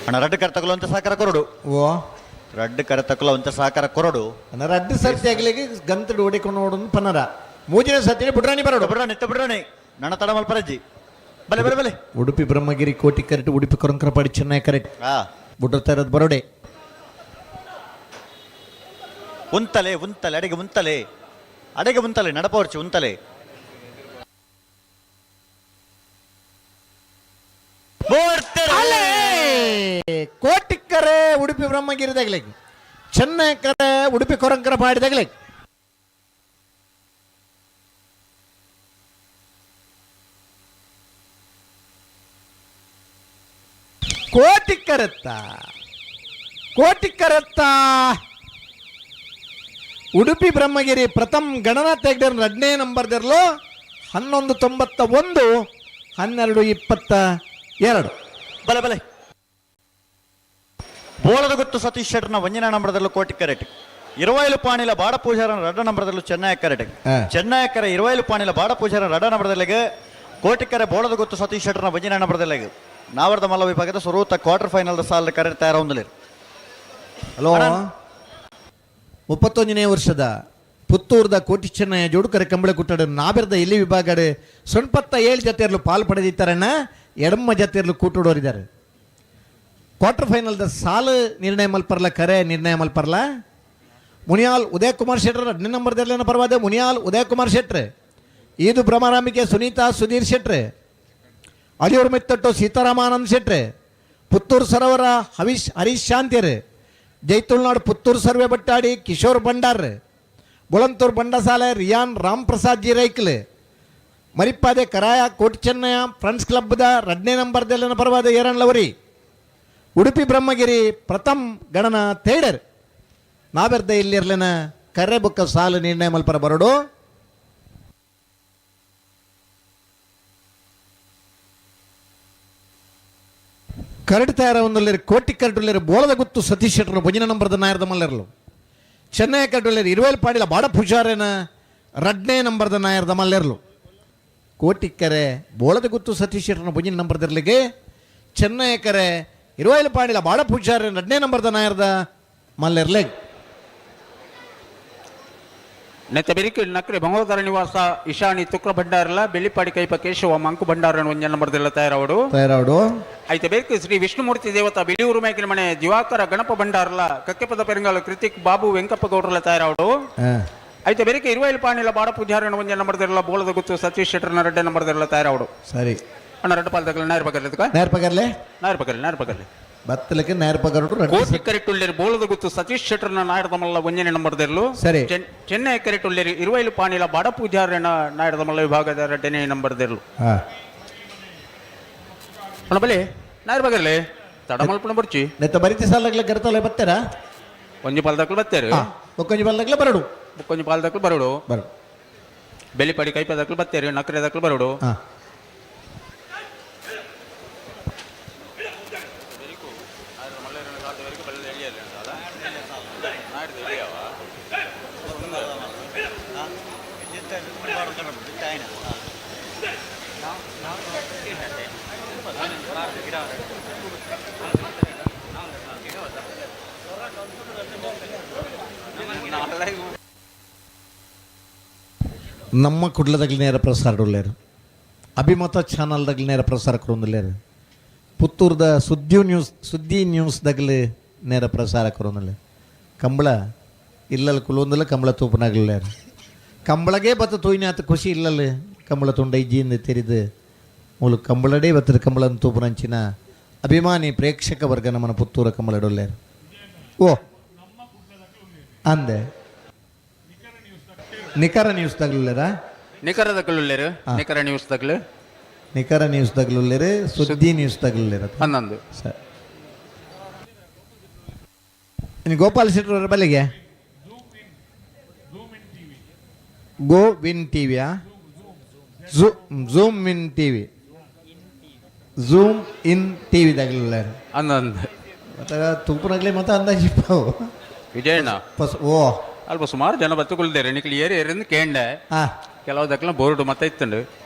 ಅಣ್ಣ ರಡ್ಡು ಕರೆ ತಗೊಳ್ಳೋ ಅಂತ ಸಹಕಾರ ಕೊರಡು. ಓ ರಡ್ಡು ಕರೆ ತಗೊಳ್ಳೋ ಅಂತ ಸಹಕಾರ ಕೊರಡು. ಅಣ್ಣ ರಡ್ಡು ಸರ್ತಿ ಆಗಲಿಗೆ ಗಂತಡು ಓಡಿಕೊಂಡು ನೋಡೋದು ಪನ್ನರ ಮೂಜಿನ ಸರ್ತಿ ಬುಡ್ರಾಣಿ ಬರೋಡು. ಬುಡ್ರಾಣಿ ಬುಡ್ರಾಣಿ ನನ್ನ ತಡ ಮಲ್ಪರಜ್ಜಿ ಬಲೆ ಬಲೆ ಬಲೆ. ಉಡುಪಿ ಬ್ರಹ್ಮಗಿರಿ ಕೋಟಿ ಕರೆಕ್ಟ್, ಉಡುಪಿ ಕೊರಂಕರಪಾಡಿ ಚೆನ್ನೈ ಕರೆಕ್ಟ್. ಬುಡ್ರ ಇರೋದು ಬರೋಡೆ. ಉಂತಲೆ ಉಂತಲೆ ಅಡಿಗೆ ಉಂತಲೆ ಅಡಿಗೆ ಉಂತಲೆ ನಡಪವರ್ಚಿ ಉಂತಲೆ. ಕೋಟಿಕ್ಕರೆ ಉಡುಪಿ ಬ್ರಹ್ಮಗಿರಿದಾಗಲಿ, ಚೆನ್ನೈಕರೆ ಉಡುಪಿ ಕೊರಂಕರ ಪಾಡಿದಾಗಲಿ. ಕೋಟಿಕ್ಕರೆತ್ತ ಕೋಟಿಕ್ಕರೆತ್ತ ಉಡುಪಿ ಬ್ರಹ್ಮಗಿರಿ ಪ್ರಥಮ್ ಗಣನಾಥ್ ಹೆಗ್ಡೆರ್ ಎರಡನೇ ನಂಬರ್ದಿರಲು 11.91 12.22. ಬಲೆ ಬಲೆ. ಬೋಳದ ಗುತ್ತು ಸತೀಶ್ ಶೆಟ್ಟರ್ನ ಒಂಜನೇ ನಂಬರ್ದಲ್ಲೂ ಕೋಟಿ ಕರೆಟ್, ಇರುವೈಲು ಪಾಣಿಲ ಬಾಡ ಪೂಜಾರನ ರಡ್ಡ ನಂಬರ್ದಲ್ಲೂ ಚೆನ್ನೈ ಕರೆಟ್. ಚೆನ್ನೈ ಕರೆ ಇರುವೈಲು ಪಾಣಿಲ ಬಾಡ ಪೂಜಾರನ ರಡ್ಡ ನಂಬರ್ದಲ್ಲಿಗೆ ಕೋಟಿಕರೆ ಬೋಳದ ಗುತ್ತು ಸತೀಶ್ ಶೆಟ್ಟರ್ನ ಒಂಜನೇ ನಂಬರ್ದಲ್ಲಿಗೆ ನಾವರ್ದ ಮಲ್ಲ ವಿಭಾಗದ ಸುರೂತ ಕ್ವಾರ್ಟರ್ ಫೈನಲ್ ಸಾಲ ಕರೆ ತಯಾರೊಂದಲಿ. ಹಲೋ, 31ನೇ ವರ್ಷದ ಪುತ್ತೂರ್ದ ಕೋಟಿ ಚೆನ್ನಯ್ಯ ಜೋಡುಕರೆ ಕಂಬಳ ಕುಟ್ಟಡ ನಾಬೆರ್ದ ಎಲ್ಲಿ ವಿಭಾಗಡೆ ಸೊನ್ಪತ್ತ 7 ಜತೆಯರ್ಲು ಪಾಲು ಪಡೆದಿದ್ದಾರಣ್ಣ, ಎಡಮ್ಮ ಜತೆಯರ್ಲು ಕೂಟುಡೋರಿದ್ದಾರೆ. ಕ್ವಾರ್ಟರ್ ಫೈನಲ್ದ ಸಾಲು ನಿರ್ಣಯ ಮಲ್ಪರ್ಲ, ಕರೆ ನಿರ್ಣಯ ಮಲ್ಪರ್ಲ. ಮುನಿಯಾಲ್ ಉದಯ್ ಕುಮಾರ್ ಶೆಟ್ಟರ್ 2ನೇ ನಂಬರ್ದಲ್ಲಿ ಪರವಾದ ಮುನಿಯಾಲ್ ಉದಯ್ ಕುಮಾರ್ ಶೆಟ್ರ್, ಈದು ಭ್ರಮರಾಂಬಿಕೆ ಸುನೀತಾ ಸುಧೀರ್ ಶೆಟ್ರ್, ಅಳಿಯೂರು ಮೆತ್ತಟ್ಟು ಸೀತಾರಾಮಾನಂದ್ ಶೆಟ್ರ್, ಪುತ್ತೂರು ಸರೋವರ ಹರೀಶ್ ಶಾಂತಿಯರ್, ಜೈತುಳ್ನಾಡು ಪುತ್ತೂರು ಸರ್ವೆ ಬಟ್ಟಾಡಿ ಕಿಶೋರ್ ಭಂಡಾರ್, ಬೊಳಂತೂರು ಬಂಡಸಾಲೆ ರಿಯಾನ್ ರಾಮ್ ಪ್ರಸಾದ್ ಜಿ ರೈಕ್ಲ್, ಮರಿಪಾದೆ ಕರಾಯ ಕೋಟಿ ಚೆನ್ನಯ್ಯ ಫ್ರೆಂಡ್ಸ್ ಕ್ಲಬ್ದ 2ನೇ ನಂಬರ್ದಲ್ಲಿನ ಪರವಾದ ಏರನ್ ಲವರಿ, ಉಡುಪಿ ಬ್ರಹ್ಮಗಿರಿ ಪ್ರಥಮ್ ಗಣನ ತೇಡರ್. ನಾವೆರ್ದ ಇಲ್ಲಿರ್ಲಿನ ಕರೆ ಬುಕ್ಕ ಸಾಲು ನಿರ್ಣಯ ಮಲ್ಪರ ಬರಡು. ಕರಡು ತಯಾರ ಒಂದಲ್ಲಿರು ಕೋಟಿ ಕರಡುಲ್ಲಿರು ಬೋಳದ ಗುತ್ತು ಸತೀಶ್ ಶೆಟ್ಟರು ಭುಜಿನ ನಂಬರ್ದ ನಾಯರ್ದ ಮಲ್ಲರ್ಲು, ಚೆನ್ನೈ ಕರಡುಲ್ಲಿರು ಇರುವೇಲ್ ಪಾಡಿಲ ಬಾಡ ಪೂಜಾರೇನ 2ನೇ ನಂಬರ್ದ ನಾಯರ್ದ ಮಲ್ಲೆರ್ಲು. ಕೋಟಿಕ್ಕರೆ ಬೋಳದ ಗುತ್ತು ಸತೀಶ್ ಶೆಟ್ಟರನ ಭುಜಿನ ನಂಬರ್ದಿರ್ಲಿಗೆ, ಚೆನ್ನೈ ಕರೆ ಇರುವೈಲು ಪಾಡಿಲ ಬಾಡ ಪೂಜಾರಿ 2ನೇ ನಂಬರ್ದ ನಾಯರ್ದ ಮಲ್ಲೆರ್ಲೆಗ್. ನೆತ್ತ ಬೆರಿಕೆ ನಕ್ರೆ ಬಂಗೋದರ ನಿವಾಸ ಇಶಾನಿ ತುಕ್ರ ಭಂಡಾರಲ ಬೆಳ್ಳಿಪಾಡಿ ಕೈಪ ಕೇಶವ ಮಂಕು ಭಂಡಾರನ ಒಂಜ ನಂಬರ್ದೆಲ್ಲ ತಯಾರಾವಡು ತಯಾರಾವಡು. ಐತೆ ಬೇಕೆ ಶ್ರೀ ವಿಷ್ಣುಮೂರ್ತಿ ದೇವತಾ ಬಿಳಿಯೂರು ಮೇಕಿನ ಮನೆ ದಿವಾಕರ ಗಣಪ ಭಂಡಾರಲ ಕಕ್ಕೆಪದ ಪೆರಂಗಾಲ ಕೃತಿಕ್ ಬಾಬು ವೆಂಕಪ್ಪ ಗೌಡ್ರಲ್ಲ ತಯಾರಾವಡು. ಐತೆ ಬೆರಿಕೆ ಇರುವೈಲ್ ಪಾಣಿಲ ಬಾಡ ಪೂಜಾರನ ಒಂಜೆ ನಂಬರ್ ದಿರಲ ಬೋಳದ ಗುತ್ತು ಸತೀಶ್ ಶೆಟ್ಟರ್ನ ರಡ್ಡೆ ನಂಬರ್ ದಿರಲ ತಯಾರಾವಡು. ಸರಿ. ಅಣ್ಣ, ರಡ್ಡು ಪಾಲ್ದಕ್ಲ ನಾಯರ್ ಪಗರ್ಲೆ. ನೇರ್ ಪಗರ್ಲೆ. ನಾಯರ್ ಪಗರ್ಲೆ, ನಾಯರ್ ಪಗರ್ಲೆ. ಬತ್ತಲಕ್ಕೆ ನೇರ್ ಪಗರುಡು. ಕೋಟಿ ಕರೆಟುಲ್ಲೇರು ಬೋಳದ ಗುತ್ತು ಸತೀಶ್ ಶೆಟ್ಟರ್ನ ನಾಯರ್ದ ಮಲ್ಲ ಒಂಜನೆ ನಂಬರ್ ದಿರಲು. ಸರಿ. ಚೆನ್ನೈ ಕರೆಟುಲ್ಲೇರು ಇರುವೈಲು ಪಾಣಿಲ ಬಾಡ ಪೂಜಾರನ ನಾಯರ್ದ ಮಲ್ಲ ವಿಭಾಗದ ರಡ್ಡನೆ ನಂಬರ್ ದಿರಲು. ಅಣ್ಣ, ಬಲೆ ನಾಯರ್ ಪಗರ್ಲೆ, ತಡ ಮಲ್ಪುಣ ಬರ್ಚಿ. ನೆತ್ತ ಬರಿತಿ ಸಾಲಗ್ಲ ಕರ್ತಲ್ಲ ಬತ್ತೆರಾ? ಒಂಜಿ ಪಾಲ್ದಕ್ಲು ಬತ್ತೇರು. ಒಕ್ಕೊಂಜಿ ಬಲ್ಲಗ್ಲ ಬರಡು. ಒಂಜಿ ಪಾಲ್ದಕ್ಲು ಬರೋಡು. ಬರಡು. ಬೆಲಿಪಡಿ ಕೈಪದಕ್ಲು ಬತ್ತೇರು, ನಕ್ರೆದಕ್ಲು ಬರೋಡು. ನಮ್ಮ ಕುಡ್ಲದಾಗಲಿ ನೇರ ಪ್ರಸಾರ ಉಳ್ಳೇರು, ಅಭಿಮತ ಚಾನಲ್ದಾಗಲಿ ನೇರ ಪ್ರಸಾರ ಕೊರೊಂದುಲ್ಲೇರು, ಪುತ್ತೂರ್ದ ಸುದ್ದಿ ನ್ಯೂಸ್, ಸುದ್ದಿ ನ್ಯೂಸ್ದಾಗಲಿ ನೇರ ಪ್ರಸಾರ ಕೊರೊಂದುಲ್ಲೆ. ಕಂಬಳ ಇಲ್ಲಲ್ಲಿ ಕುಲೊಂದಿಲ್ಲ, ಕಂಬಳ ತೂಪನಾಗಲಿಲ್ಲೇರು. ಕಂಬಳಗೆ ಬತ್ತ ತೂಯಿನ ಆತ ಖುಷಿ ಇಲ್ಲಲ್ಲಿ ಕಂಬಳ ತುಂಡ ಇಜ್ಜಿಯಿಂದ ತೆರಿದು ಮೂಲು ಕಂಬಳಡೇ ಬತ್ತದ. ಕಂಬಳನ ತೂಪುನಂಚಿನ ಅಭಿಮಾನಿ ಪ್ರೇಕ್ಷಕ ವರ್ಗ ನಮ್ಮನ ಪುತ್ತೂರ ಕಂಬಳಡೊಲ್ಲೇರು. ಓ ಅಂದೆ, ನಿಖರ ನ್ಯೂಸ್ ತಗಲಿಲ್ಲರಾ? ನಿಖರ ದಕ್ಕಲುಲ್ಲೇರು, ನಿಖರ ನ್ಯೂಸ್ ದಕ್ಲು. ನಿಖರ ನ್ಯೂಸ್ ತಗಲುಲ್ಲೇರು, ಸುದ್ದಿ ನ್ಯೂಸ್ ತಗಲುಲ್ಲೇರು. 11. ಸರಿ, ಇನ್ನು ಗೋಪಾಲ್ ಶೆಟ್ಟರ್ ಬಲ್ಲಿಗೆ ಗೋ ವಿನ್ ಟಿವಿಯಾ? Zoom win TV, zoom in TV ತಗಲಿಲ್ಲ. 11. ಮತ್ತೆ ತೂಪುನಾಗ್ಲಿ ಮತ್ತೆ ಅಂದಾಜು ಇಪ್ಪಾವು. ವಿಜಯಣ್ಣ. ಓ. ಅಲ್ಪ ಸುಮಾರು ಜನ ಬತ್ತುಕೊಳ್ದೇರೆ, ನಿಕ್ಲು ಏರಿ ಏರಿಂದ ಕೇಂಡೆ. ಕೆಲವು ದಕ್ಕಲ ಬೋರ್ಡ್ ಮತ್ತೆ ಇತ್ತುಂಡು.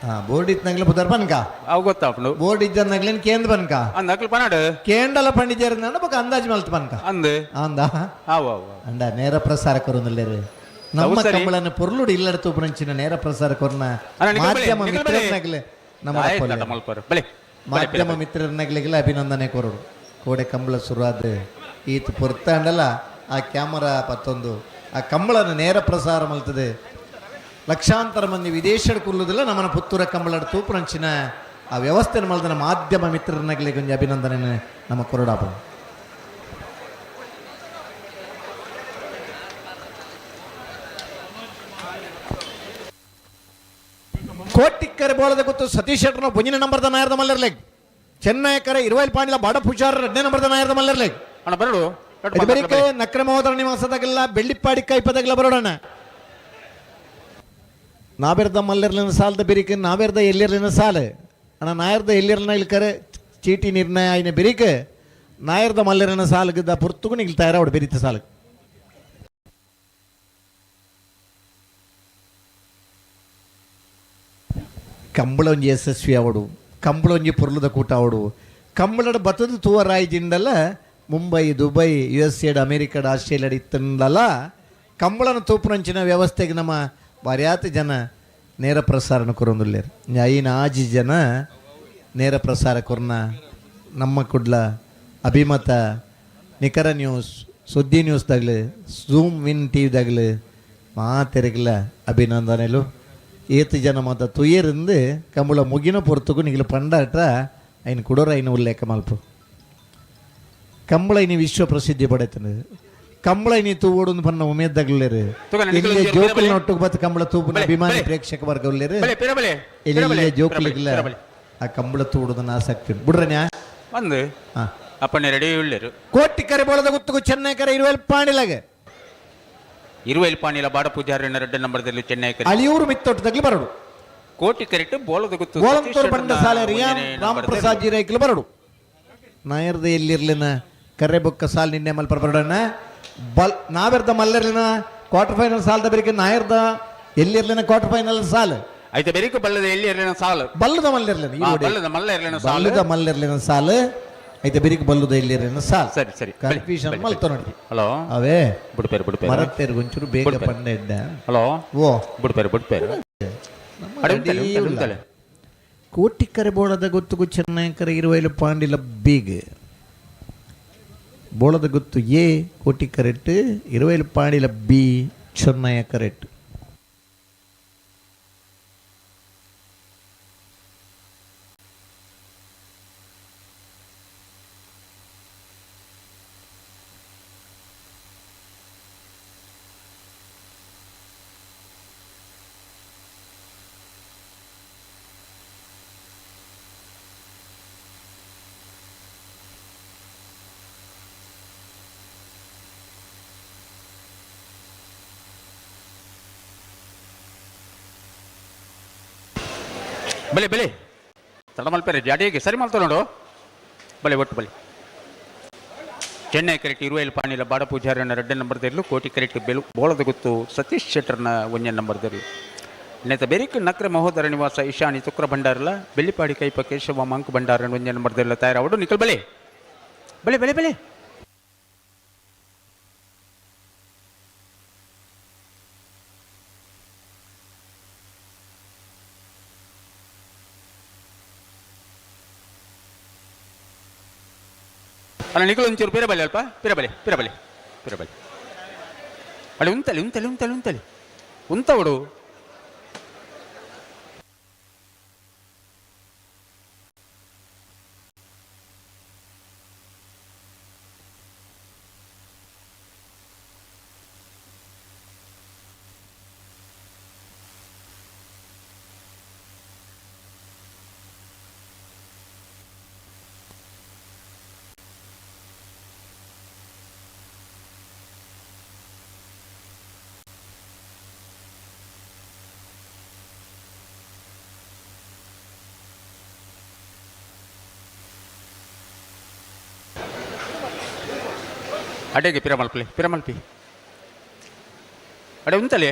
ಬೋರ್ಡ್ ಇತ್ತನಾಗ್ಲೆ ಪುದರ್ ಪನ್ಕ. ಅವು ಗೊತ್ತಾಪುಂಡು. ಬೋರ್ಡ್ ಇಜ್ಜನ್ನಾಗ್ಲೇನು ಕೇಂದ್ರ ಪನ್ಕ. ಅಂದಕ್ಲು ಪನಾಡು. ಕೇಂಡಲ ಪಂಡಿಜೇರಂದ ಬೊಕ ಅಂದಾಜು ಮಲ್ತು ಪನ್ಕ. ಅಂದು. ಅಂದ. ಆವು ಆವು. ಅಂಡ ನೇರ ಪ್ರಸಾರ ಕೊರೊಂದುಲ್ಲೇರು ನಮ್ಮ ಸರಿ. ಕಂಬಳನ ಪೊರ್ಲುಡು ಇಲ್ಲಡ ತೂಪುನಂಚಿನ ನೇರ ಪ್ರಸಾರ ಕೊರ್ನ ಅಣ್ಣ, ನಿಕಲ್ ಬಲೆ, ಮಾಧ್ಯಮ ನಿಕಲ್ ಬಲೆ. ಮಿತ್ರರ್ನಗಲೆ ನಮ್ಮ ಆಯ್ತು, ತಡ ಮಲ್ಪರು. ಬಲೆ ಬಲೆ, ಮಾಧ್ಯಮ ಬಲೆ. ಮಿತ್ರರ್ನಗಲಿಗೆಲ್ಲ ಅಭಿನಂದನೆ ಕೊರಡು. ಕೋಡೆ ಕಂಬಳ ಶುರುವಾದ ಈತ ಪೊರ್ತಾಂಡಲ ಆ ಕ್ಯಾಮರಾ ಪತ್ತೊಂದು ಆ ಕಂಬಳನ ನೇರ ಪ್ರಸಾರ ಮಲ್ತದೆ. ಲಕ್ಷಾಂತರ ಮಂದಿ ವಿದೇಶಡ್ ಕುಲ್ಲುದಿಲ್ಲ ನಮ್ಮನ ಪುತ್ತೂರ ಕಂಬಳಡ್ ತೂಪುನಂಚಿನ ಆ ವ್ಯವಸ್ಥೆ ಮಲ್ದನ ಮಾಧ್ಯಮ ಮಿತ್ರರ್ನಗಲಿಗೆ ಒಂಜಿ ಅಭಿನಂದನೆ ನಮ್ಮ ಕೊರಡಾಪ. ಕೋಟಿಕ್ಕರೆ ಬೋಳದ ಗೊತ್ತು ಸತೀಶ್ ಶೆಟ್ಟರ್ನ ಬೊಂಜಿನ ನಂಬರ್ದ ನಾಯರ್ದ ಮಲ್ಲರ್ಲೆಗ್. ಚೆನ್ನೈ ಕರೆ ಇರುವೈಲ್ ಪಾಂಡಿಲ ಬಾಡ ಪೂಜಾರ ಎರಡನೇ ನಂಬರ್ದ ನಾಯರ್ದ ಮಲ್ಲರ್ಲೆಗ್. ಅಣ್ಣ, ಬರಡು. ಇದು ಬರೀಕೆ ನಕ್ರಮೋದರ ನಿವಾಸದಾಗೆಲ್ಲ ಬೆಳ್ಳಿಪ್ಪಾಡಿ ಕೈಪದಾಗೆಲ್ಲ ಬರೋಣ. ನಾವೆರ್ದ ಮಲ್ಲರ್ಲಿನ ಸಾಲದ ಬೆರಿಕೆ, ನಾವೆರ್ದ ಎಲ್ಲಿರ್ಲಿನ ಸಾಲ ಅಣ್ಣ, ನಾಯರ್ದ ಎಲ್ಲಿರ್ಲಿನ ಇಲ್ಲಿ ಕರೆ ಚೀಟಿ ನಿರ್ಣಯ ಆಯ್ನ ಬೆರಿಕೆ ನಾಯರ್ದ ಮಲ್ಲರಿನ ಸಾಲಗಿದ್ದ ಪುರ್ತುಗು ನಿಲ್ ತಯಾರ ಅವಡು ಬೆರಿತ ಸಾಲ. ಕಂಬಳ ಒಂಜಿ ಯಶಸ್ವಿ ಅವಡು, ಕಂಬಳ ಒಂಜಿ ಪೊರ್ಲುದ ಕೂಟ ಅವಡು. ಕಂಬಳಡ ಬತ್ತದ ತೂವರಾಯಿ ಜಿಂಡಲ ಮುಂಬೈ, ದುಬೈ, ಯು ಎಸ್ ಎಡ್, ಅಮೇರಿಕಡ್, ಆಸ್ಟ್ರೇಲಿಯಾಡ್ ಇತ್ತಂದಲ್ಲ ಕಂಬಳನ ತೂಪುನಂಚಿನ ವ್ಯವಸ್ಥೆಗೆ ನಮ್ಮ ಬಾರ್ಯಾತ ಜನ ನೇರ ಪ್ರಸಾರನ ಕೊರೊಂದುಲ್ಲೇರು. ಐನ ಆಜಿ ಜನ ನೇರ ಪ್ರಸಾರ ಕೊರ್ನ ನಮ್ಮ ಕುಡ್ಲ, ಅಭಿಮತ, ನಿಖರ ನ್ಯೂಸ್, ಸುದ್ದಿ ನ್ಯೂಸ್ ದಾಗಲಿ, ಝೂಮ್ ವಿನ್ ಟಿ ವಿ ಮಾತೆರೆಗ್ಲ ಅಭಿನಂದನೆಲು. ಏತ್ ಜನ ಮಾತ ತುಯರಿಂದ ಕಂಬಳ ಮುಗಿನ ಪೊರ್ತುಗು ನಿಗಲು ಪಂಡಾಟ ಐನ್ ಕುಡೋರ ಐನ ಉಲ್ಲೇಖ ಮಲ್ಪು. ಕಂಬಳ ಇನಿ ವಿಶ್ವ ಪ್ರಸಿದ್ಧಿ ಪಡೆತನು. ಕಂಬಳ ಇನಿ ತೂವೋಡು ಪನ್ನ ಉಮೇದ್ದಾಗಲೇರು. ತೂಕನೆ ನಿಕುಲು ಇಲ್ಲಿ ಒಂಜಿ ಜೋಕುಲ್ನ ಬಲೆ. ಒಟ್ಟುಗು ಬತ್ತು ಕಂಬಳ ತೂಪುನ ಬಲೆ, ಅಭಿಮಾನಿ ಬಲೆ. ಪ್ರೇಕ್ಷಕ ವರ್ಗ ಉಲ್ಲೇರು. ಬಲೆ, ಪಿರ ಬಲೆ, ಪಿರ ಬಲೆ, ಇಲ್ಲಿ ಪಿರ ಬಲೆ, ಜೋಕುಲಿಗ್ಲ ಪಿರ ಬಲೆ. ಆ ಕಂಬಳ ತೂಡುದನ್ನ ಆಸಕ್ತಿ ಉಂಟು. ಬಿಡ್ರನ್ಯಾ? ಬಂದು. ಅಪ್ಪಣ್ಣೆ ರೆಡಿ ಉಳ್ಳೇರು. ಕೋಟಿ ಕರೆ ಬೋಳದ ಗುತ್ತುಗು ಚೆನ್ನೈ ಕರೆ ಇರುವಲ್ ಪಾಣಿಲಾಗ. ಇರುವೈಲ್ ಪಾಣಿಲ ಬಾಡ ಪೂಜಾರಿನ ರೆಡ್ಡೆ ನಂಬರ್ದಲ್ಲಿ ಚೆನ್ನೈ ಕರೆ. ಅಳಿಯೂರು ಮಿತ್ತೊಟ್ಟದಾಗ್ಲಿ ಬರಡು. ಕೋಟಿ ಕರೆಟ್ ಬೋಳದ ಗುತ್ತು ಗೋಳಂತೂರು ಬಂಡ ಸಾಲೆ ರಿಯಾನ್ ಒಂಜನೇ ರಾಮ್ ನಂಬರ್ದಲ್ಲಿ. ಪ್ರಸಾದ್ ಜಿ ರೈಕ್ಲು ಬರಡು. ನಾಯರ್ದ ಎಲ್ಲಿರ್ಲಿನ ಕರೆ ಬೊಕ್ಕ ಸಾಲ್ ನಿನ್ನೆ ಮಲ್ಪ ಬರೋಣ. ಬಲ್ ನಾವೆರ್ದ ಮಲ್ಲರ್ಲಿನ ಕ್ವಾರ್ಟರ್ ಫೈನಲ್ ಸಾಲ್ದ ಬೆರಿಕೆ ನಾಯರ್ದ ಎಲ್ಲಿರ್ಲಿನ ಕ್ವಾರ್ಟರ್ ಫೈನಲ್ ಸಾಲ್. ಐತೆ ಬೆರಿಕು ಬಲ್ಲದ ಎಲ್ಲಿ ಇರ್ಲಿನ ಸಾಲು. ಬಲ್ಲದ ಮಲ್ಲಿರ್ಲಿನ ಈ ಓಡಿ. ಬಲ್ಲದ ಮಲ್ಲ ಇರ್ಲಿನ ಸಾಲು. ಬಲ್ಲದ ಮಲ್ಲಿರ್ಲಿನ ಸಾಲು ಐತೆ, ಬೆರಿಕು ಬಲ್ಲದ ಎಲ್ಲಿರ್ಲಿನ ಸಾಲ್. ಸರಿ ಸರಿ, ಬಲೆ, ಕನ್ಫ್ಯೂಷನ್ ಬಲೆ, ಮಲ್ತ ಬಲೆ. ನೋಡಿ. ಹಲೋ. ಅವೇ. ಬುಡ್ಪೇರು, ಬುಡ್ಪೇರು. ಮರತ್ತೇರು ಒಂಚೂರು ಬೇಗ ಬುಡ್ಪೇರು. ಪಂಡೆ ಇದ್ದ. ಹಲೋ. ಓ. ಬುಡ್ಪೇರು, ಬುಡ್ಪೇರು. ನಮ್ಮ ಅಡೆ ಉಂತಲೆ, ರೆಡಿ ಉಂತಲೆ, ಉಲ್ಲ. ಉಂತಲೆ. ಕೋಟಿಕ್ಕರೆ ಬೋಳದ ಗೊತ್ತುಗು ಚೆನ್ನೈಕರೆ ಇರುವೈಲು ಪಾಂಡಿಲ ಬೀಗ್. ಬೋಳದ ಗುತ್ತು ಎ ಕೋಟಿ correct, Iruvail ಪಾಂಡಿಲ B Chennaya correct. ಬಲೆ ಬಲೆ ತಡ ಮಲ್ಪೆರೆ ಜಾಡಿಗೆ ಸರಿ ಮಲ್ತ ನೋಡು. ಬಲೆ ಒಟ್ಟು ಬಲೆ. ಚೆನ್ನೈ ಕರೆಕ್ಟ್ ಇರುವೈಲ್ ಪಾಣಿಲ ಬಾಡ ಪೂಜಾರನ 2 ನಂಬರ್ ದೇರ್ಲು, ಕೋಟಿ ಕರೆಕ್ಟ್ ಬೆಲು ಬೋಳದ ಗುತ್ತು ಸತೀಶ್ ಶೆಟ್ಟರ್ನ 1 ನಂಬರ್ ದೇರ್ಲು. ನೇತ ಬೆರಿಕ್ ನಕ್ರ ಮಹೋದರ ನಿವಾಸ ಇಶಾನಿ ತುಕ್ರ ಭಂಡಾರಲ ಬೆಳ್ಳಿಪಾಡಿ ಕೈಪ ಕೇಶವ ಮಂಕ್ ಭಂಡಾರನ 1 ನಂಬರ್ ದೇರ್ಲ ತಯಾರಾವಡು. ನಿಕಲ್ ಬಲೆ ಬಲೆ ಬಲೆ ಬಲೆ. ಅಲ್ಲ ನಿಕಲ್ ಒಂಚೂರು ಪಿರ ಬಲೆ ಅಲ್ಪ ಪಿರ ಬಲೆ ಪಿರ ಬಲೆ ಪಿರ ಬಲೆ. ಅಳೆ ಉಂತಲೆ ಉಂತಲೆ ಉಂತಲೆ ಉಂತಲೆ ಉಂತವಡು. ಅಡೆಗೆ ಪಿರಮಲ್ಪಲೆ ಪಿರಮಲ್ಪಿ ಅಡೆ ಉಂತಲೆ.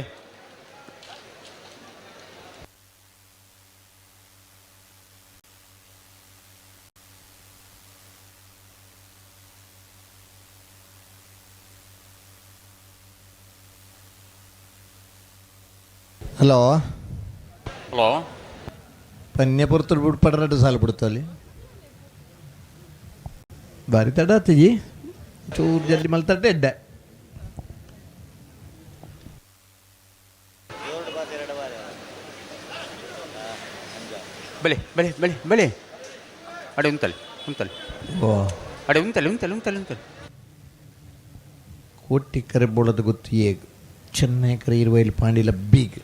ಹಲೋ ಹಲೋ ಪನ್ಯ ಪೊರ್ತುಡು ಬುಡ್ಪಡ ಸಾಲು ಬಿಡ್ತಲ್ಲಿ ಬಾರಿ ತಡ ಆತಜಿ, ಚೂರು ಜಲ್ದಿ ಮಲ್ತಟ್ಟೆ ಎಡ್ಡೆ. ಬಲೆ ಬಲೆ ಬಲೆ ಬಲೆ. ಅಡೆ ಉಂತಲೆ ಉಂತಲೆ. ಓ ಅಡೆ ಉಂತಲೆ ಉಂತಲೆ ಉಂತಲೆ ಉಂತಲೆ. ಕೋಟಿ ಕರೆ ಬೋಳದ ಗೊತ್ತು ಏಗ್ ಚೆನ್ನೈ ಕರೆ ಇರುವೈಲ್ ಪಾಂಡಿಲ ಬೀಗ್.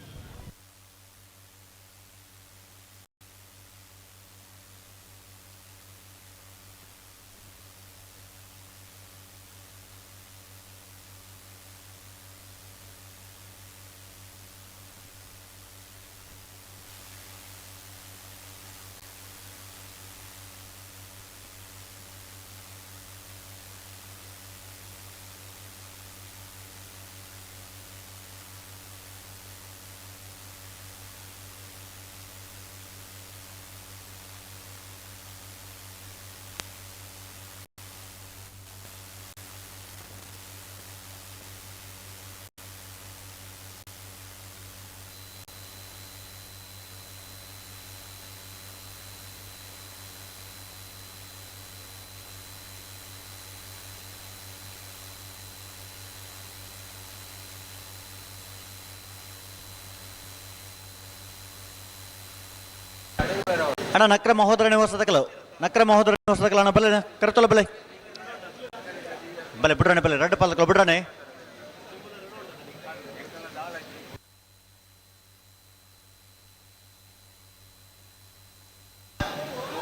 ಅಣ್ಣ ನಕ್ರ ಮಹೋದರ ನಿವಾಸದ ಕಲ, ನಕ್ರ ಮಹೋದರ ನಿವಾಸದ ಕಲ ಅಣ್ಣ ಬಲೆ ಕರೆತೊಲ ಬಲೆ ಬಲೆ ಬಿಡ್ರಾಣೆ ಬಲೆ ರಡ್ಡು ಪಾಲಕಲ ಬಿಡ್ರಾಣೆ.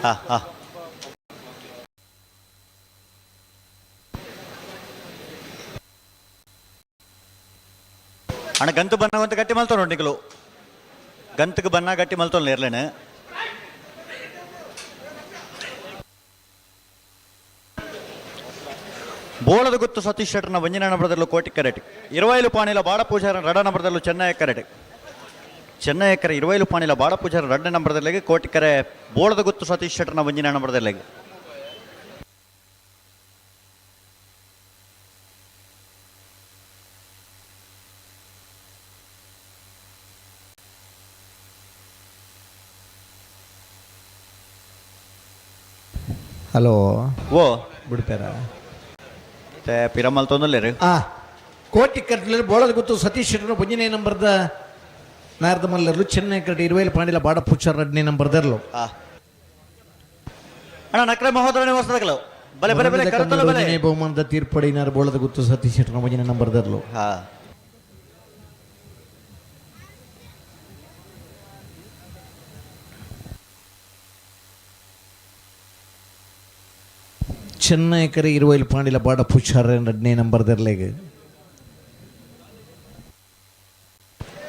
ಹಾ ಹಾ ಅಣ್ಣ ಗಂತು ಬನ್ನ ಅಂತ ಗಟ್ಟಿ ಮಲ್ತೋ ನೋಡಿ ನಿಕಲು, ಗಂತಕ್ಕೆ ಬನ್ನ ಗಟ್ಟಿ ಮಲ್ತೋಲ್ಲ ಇರ್ಲೇನೆ. ಬೋಳದ ಗುತ್ತು ಸತೀಶ್ ಶೆಟ್ಟರ್ನ ವಂಜನ ನಂಬರದಲ್ಲೂ ಕೋಟಿ ಕರೆಟ್, ಇರುವೈಲು ಪಾಣಿಲ ಬಾಡ ಪೂಜಾರ ರಡ ನಂಬರದಲ್ಲೂ ಚೆನ್ನೈ ಕರೆಟ್, ಚೆನ್ನೈ ಕರೆ ಇರುವೈಲು ಪಾಣಿಲ ಬಾಡ ಪೂಜಾರ ರಡ್ಡ ನಂಬರದಲ್ಲಿಗೆ ಕೋಟಿ ಕರೆ ಬೋಳದ ಗುತ್ತು ಸತೀಶ್ ಶೆಟ್ಟರ್ನ ವಂಜನ ನಂಬರದಲ್ಲಿಗೆ. ಹಲೋ ಓ ಬಿಡ್ಪೇರ ಪಿರಮಲ್ ತೊಂದಲೇರು. ಆ ಕೋಟಿ ಕಟ್ಲಲ್ಲಿ ಬೋಳದ ಗೊತ್ತು ಸತೀಶ್ ಶೆಟ್ಟರ್ ಒಂಜನೇ ನಂಬರ್ದ ನಾರ್ದ ಮಲ್ಲರ್ಲು, ಚೆನ್ನೈ ಕಡೆ ಇರುವೈಲ್ ಪಾಂಡಿಲ ಬಾಡ ಪೂಚಾರ್ 2ನೇ ನಂಬರ್ದರ್ಲು. ಅಣ್ಣ ನಕ್ರ ಮಹೋದರ ನಿವಾಸದ ಕಲ ಬಲೆ ಬಲೆ ಬಲೆ ಕರೆತೊಲ ಬಲೆ. ಬಹುಮಾನದ ತೀರ್ಪಡಿನಾರ್ ಬೋಳದ ಗುತ್ತು ಸತೀಶ್ ಶೆಟ್ಟರ್ 1ನೇ ನಂಬರ್ದರ್ಲು. ಹಾ ಚೆನ್ನೈ ಕರೆ ಇರುವೈಲ್ ಪಾಂಡಿಲ ಬಾಡ ಪೂಚಾರ್ 2ನೇ ನಂಬರ್ದರ್ಲೆಗ್.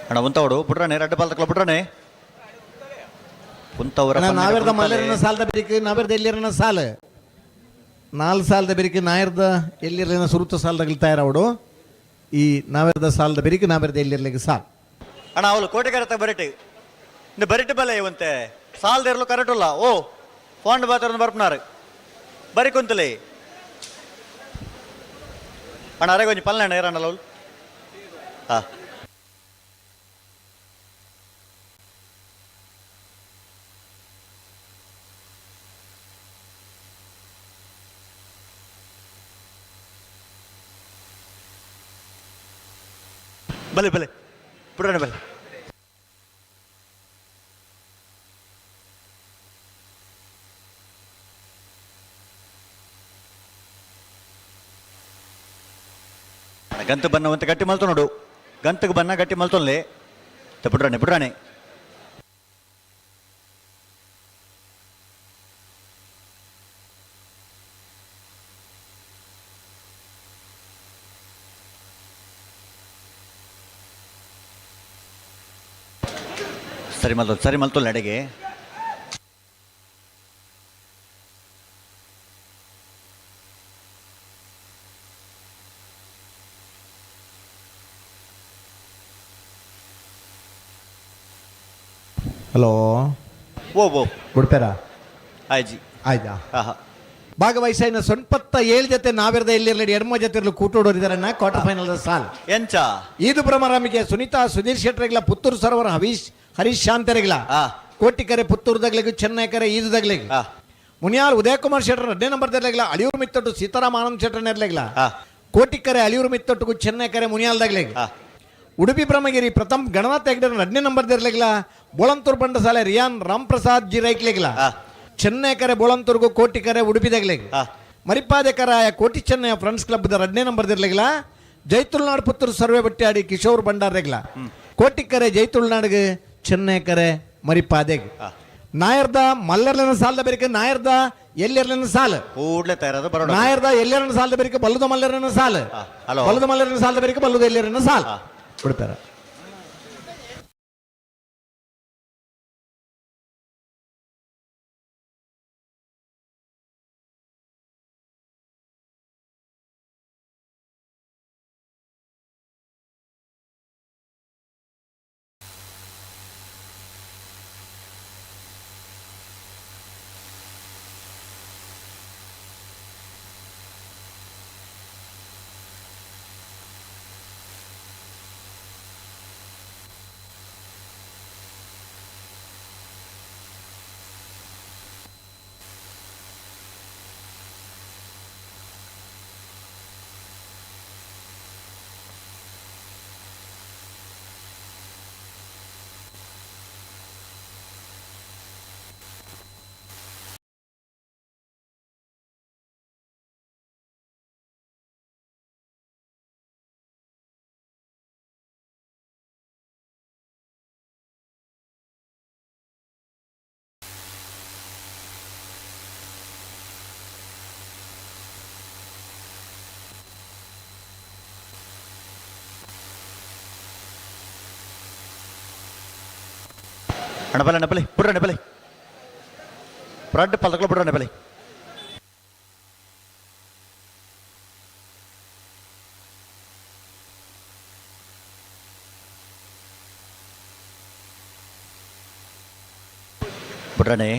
ಅಣ್ಣ ಉಂತವಡು ಬಿಡ್ರಾಣೆ ರಡ್ಡು ಪಾಲಕಲ ಬಿಡ್ರಾಣೆ. ಕುಂತವರ ನಾವೆರ್ದ ಮಲ್ಲರನ ಸಾಲದ ಬೆರಿಕೆ ನಾವೆರ್ದ ಎಲ್ಲಿರನ ಸಾಲ ನಾಲ್ ಸಾಲದ ಬೆರಿಕೆ ನಾಯರ್ದ ಎಲ್ಲಿರಲಿನ ಸುರುತ ಸಾಲದಾಗಲಿ ತಯಾರಾವಡು ಈ ನಾವೆರ್ದ ಸಾಲದ ಬೆರಿಕೆ ನಾವೆರ್ದ ಎಲ್ಲಿರ್ಲಿಕ್ಕೆ ಸಾಲ್. ಅಣ್ಣ ಅವಳು ಕೋಟೆಗಾರತ ಬರಿಟಿ ಇನ್ನು ಬರಿಟಿ ಬಲೆ ಇವಂತೆ ಸಾಲದ ಇರಲು ಕರೆಕ್ಟ್ ಓ ಫೋನ್ ಬಾತ್ರ ಬರ್ಪನಾರು ಬರಿ ಕುಂತಲಿ ಅಣ್ಣ ಅರೆ ಕೊಂಚ ಪಲ್ಲೆ ಅಣ್ಣ ಏರಣ್ಣ ಅವಳು. ಹಾಂ ಬಲೆ ಬಲೆ ಪುಡಣ ಬಲೆ. ಗಂತು ಬನ್ನ ಅಂತ ಗಟ್ಟಿ ಮಲ್ತು ನೋಡು, ಗಂತಕ್ಕೆ ಬನ್ನ ಗಟ್ಟಿ ಮಲ್ತೊನ್ಲೆ ಪುಡ್ರಾಣೆ ಪುಡ್ರಾಣೆ. ಸರಿ ಮಲ್ತೊ ಸರಿ ಮಲ್ತೊಲ್ಲ ಅಡಿಗೆ. ಹಲೋ ಓ ಓ ಬಿಡ್ಪೇರಾ ಆಯ್ಜಿ ಆಯ್ತಾ? ಆಹಾ. ಭಾಗವಹಿಸ ಸೊನ್ಪತ್ತ ಏಳು ಜೊತೆ ನಾವಿರದ ಎಲ್ಲಿರಲಿ ಎಡ್ಮ ಜೊತೆ ಇರಲು ಕೂಟೋಡೋರಿದಾರನ್ನ ಕ್ವಾರ್ಟರ್ ಫೈನಲ್ ಸಾಲ್. ಎಂಚ ಈದು ಭ್ರಮರಾಮಿಗೆ ಸುನೀತಾ ಸುಧೀರ್ ಶೆಟ್ಟರ್ಗಿಲ್ಲ, ಪುತ್ತೂರು ಸರೋವರ ಹವೀಶ್ ಹರೀಶ್ ಶಾಂತರಿಗಿಲ್ಲ, ಕೋಟಿಕರೆ ಪುತ್ತೂರು ದಗ್ಲಿಗೆ, ಚೆನ್ನೈಕರೆ ಈದು ದಗ್ಲಿಗೆ, ಮುನಿಯಾಲ್ ಉದಯಕುಮಾರ್ ಶೆಟ್ಟರ್ 7ನೇ ನಂಬರ್ ದರ್ಲಾಗಿಲ್ಲ, ಅಳಿಯೂರು ಮಿತ್ತೊಟ್ಟು ಸೀತಾರಾಮ ಆನಂದ್ ಶೆಟ್ಟರ್ ನೆರ್ಲಾಗಿಲ್ಲ, ಕೋಟಿಕರೆ ಅಳಿಯೂರು ಮಿತ್ತೊಟ್ಟಿಗೂ ಚೆನ್ನೈಕರೆ ಮುನಿಯಾಲ್ ದಗ್ಲಿಗೆ, ಉಡುಪಿ ಬ್ರಹ್ಮಗಿರಿ ಪ್ರಥಮ್ ಗಣನಾಥ್ ಹೆಗ್ಡೆ 2ನೇ ನಂಬರ್ ದರ್ಲಾಗಿಲ್ಲ, ಬೋಳಂತೂರು ಬಂಡಸಾಲೆ ರಿಯಾನ್ ರಾಮ್ಪ್ರಸಾದ್ ಜಿ ರೈಕ್ಲೆಗಿಲ್ಲ, ಚೆನ್ನೈಕರೆ ಬೋಳಂತೂರ್ಗು ಕೋಟಿಕರೆ ಉಡುಪಿ ದಗ್ಲಿಗೆ, ಮರಿಪಾದೆಕರಾಯ ಕೋಟಿ ಚೆನ್ನಯ್ಯ ಫ್ರೆಂಡ್ಸ್ ಕ್ಲಬ್ 2ನೇ ನಂಬರ್ ದಿರ್ಲಾಗಿಲ್ಲ, ಜೈತುಳ್ನಾಡು ಪುತ್ತೂರು ಸರ್ವೆ ಬಟ್ಟಾಡಿ ಕಿಶೋರ್ ಭಂಡಾರ್ ರೆಗ್ಲ, ಕೋಟಿಕರೆ ಜೈತುಳ್ನಾಡಿಗೆ ಚೆನ್ನೈಕರೆ ಮರಿಪಾದೆಗೆ, ನಾಯರ್ದ ಮಲ್ಲರ್ಲನ ಸಾಲದ ಬೇರಿಕೆ ನಾಯರ್ದ ಎಲ್ಲಿರ್ಲನ ಸಾಲ ಕೂಡ್ಲೆ ತಯಾರಾದ ಬರೋಣ. ನಾಯರ್ದ ಎಲ್ಲರನ್ನ ಸಾಲದ ಬೇರಿಕೆ ಬಲ್ಲದ ಮಲ್ಲರನ ಸಾಲ, ಹಲೋ. ಬಲ್ಲದ ಮಲ್ಲರನ ಸಾಲದ ಬೇರಿಕೆ ಬಲ್ಲದ ಎಲ್ಲರನ್ನ ಸಾಲ ಬಿಡ್ತಾರ. ಅಣ್ಣ ಬಲೆ ಅಣ್ಣ ಬಲೆ ಬಿಡ್ರಣ್ಣ ಬಲೆ ಬ್ರೆಡ್ ಪಲ್ದಗಳು ಬಿಡ್ರಣ್ಣ ಬಲೆ. ಬಿಡ್ರಣೆ.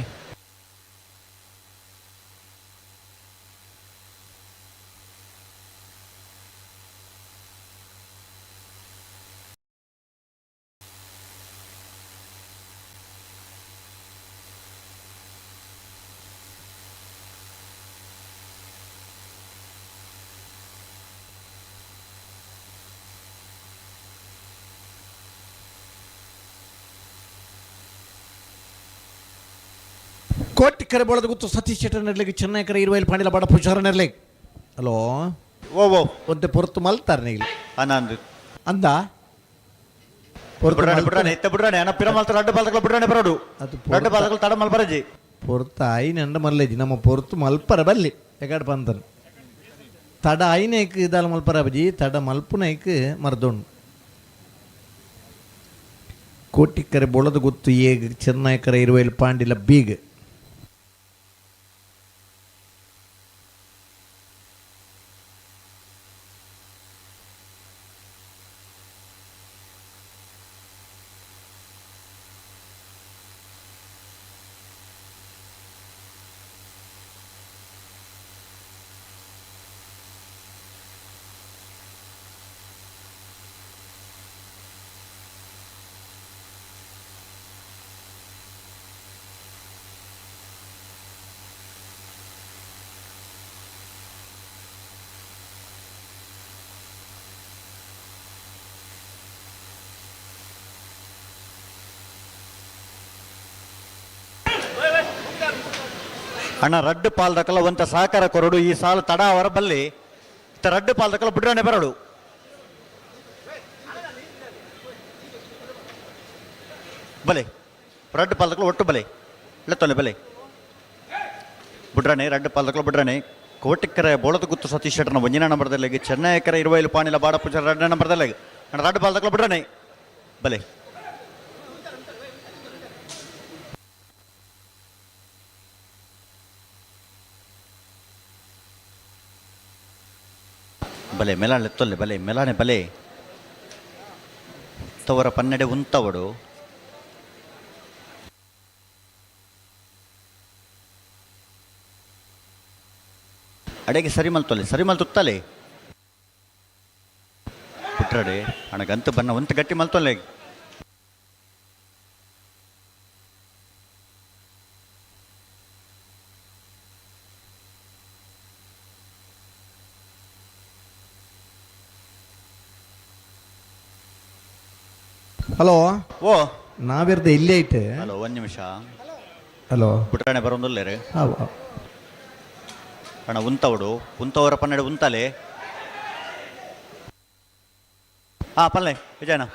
ಕೋಟಿ ಕರೆ ಬೋಳದ ಗೊತ್ತು ಸತೀಶ್ ಶೆಟ್ಟರ್ ನೆರ್ಲಿಗೆ, ಚೆನ್ನೈ ಕರೆ ಇರುವೈಲ್ ಪಾಂಡಿಲ ಬಡ ಪುಷಾರ ನೆರ್ಲಿಗೆ. ಹಲೋ ಓ ಓ ಒಂತೆ ಪೊರ್ತು ಮಲ್ತಾರೆ ನೀಲಿ ಅನಂದು ಅಂದ ಪೊರ್ತು ಬಿಡ್ರಾಣೆ ಮಲ್ತಾರೆ. ಬಿಡ್ರಾಣೆ ಇತ್ತ ಬಿಡ್ರಾಣೆ ಅಣ್ಣ ಪಿರ ಮಲ್ತ ರಡ್ಡು ಪಾಲ್ತಗಳು ಬಿಡ್ರಾಣೆ ಬರೋಡು ಅದು ರಡ್ಡು ಪಾಲ್ತಗಳು ತಡ ಮಲ್ಪರಜಿ ಪೊರ್ತು ಐನ ಅಂಡ ಮಲ್ಲೇಜಿ ನಮ್ಮ ಪೊರ್ತು ಮಲ್ಪರ ಬಲ್ಲಿ ಎಗಾಡ್ ಪಂತನ್ ತಡ ಐನೇಕ್ ಇದಾಲ ಮಲ್ಪರ ಬಜಿ ತಡ ಮಲ್ಪುನೈಕ್ ಮರ್ದೋಣ್. ಕೋಟಿಕ್ಕರೆ ಬೊಳದ ಗುತ್ತು ಏಗ್ ಚೆನ್ನೈಕರ ಇರುವೈಲ್ ಪಾಂಡಿಲ ಬೀಗ್. ಅಣ್ಣ ರಡ್ಡು ಪಾಲ್ದಕಲ ಒಂತ ಸಹಕಾರ ಕೊರಡು ಈ ಸಾಲು ತಡ ಅವರ ಬಲ್ಲಿ ರಡ್ಡು ಪಾಲ್ದಕಲ ಬುಡ್ರನೆ ಬರಡು. ಬಲೆ ರಡ್ಡು ಪಾಲ್ದಕಲ ಒಟ್ಟು ಬಲೆ ಇಲ್ಲತ್ತೊಲೆ ಬಲೆ ಬುಡ್ರನೆ ರಡ್ಡು ಪಾಲ್ದಕಲ ಬುಡ್ರನೆ. ಕೋಟಿಕ್ಕರೆ ಬೋಳದ ಗುತ್ತು ಸತೀಶ್ ಶೆಟ್ಟರ್ನ ಒಂಜಿನ ನಂಬರ್ದಲ್ಲಿಗೆ ಚೆನ್ನೈಕರ ಇರುವೈಲು ಪಾಣಿಲ ಬಾಡಪುಜ ರಡ್ಡ ನಂಬರ್ದಲ್ಲಿಗೆ ಅಣ್ಣ ರಡ್ಡು ಪಾಲ್ದಕಲ ಬುಡ್ರನೆ ಬಲೆ. ಬಲೆ ಮೆಲಾಣೆ ತೊಲ್ಲೆ ಬಲೆ ಮೆಲಾಣೆ ಬಲೆ ತವರ ಪನ್ನೆಡೆ ಉಂತವಡು. ಅಡೆಗೆ ಸರಿ ಮಲ್ತೊಲ್ಲೆ ಸರಿ ಮಲ್ತುತ್ತಲೆ ಪುಟ್ರಡೆ ಅಣಗಂತು ಬನ್ನ ಒಂತ ಗಟ್ಟಿ ಮಲ್ತೊಲ್ಲೆ. ಹಲೋ. ಓ ನಾವಿರ್ದ ಇಲ್ಲೇ ಐತೆ. ಹಲೋ ಒಂದು ನಿಮಿಷ. ಹಲೋ. ಪುಟ್ರಾಣೆ ಬರೋದಿಲ್ಲ ರೀ. ಅಣ್ಣ ಉಂತವಡು ಉಂತವರ ಪನ್ನೆಡೆ ಉಂತಲೆ. ಹಾಂ ಪಲ್ಲೆ ವಿಜಯಣ್ಣ.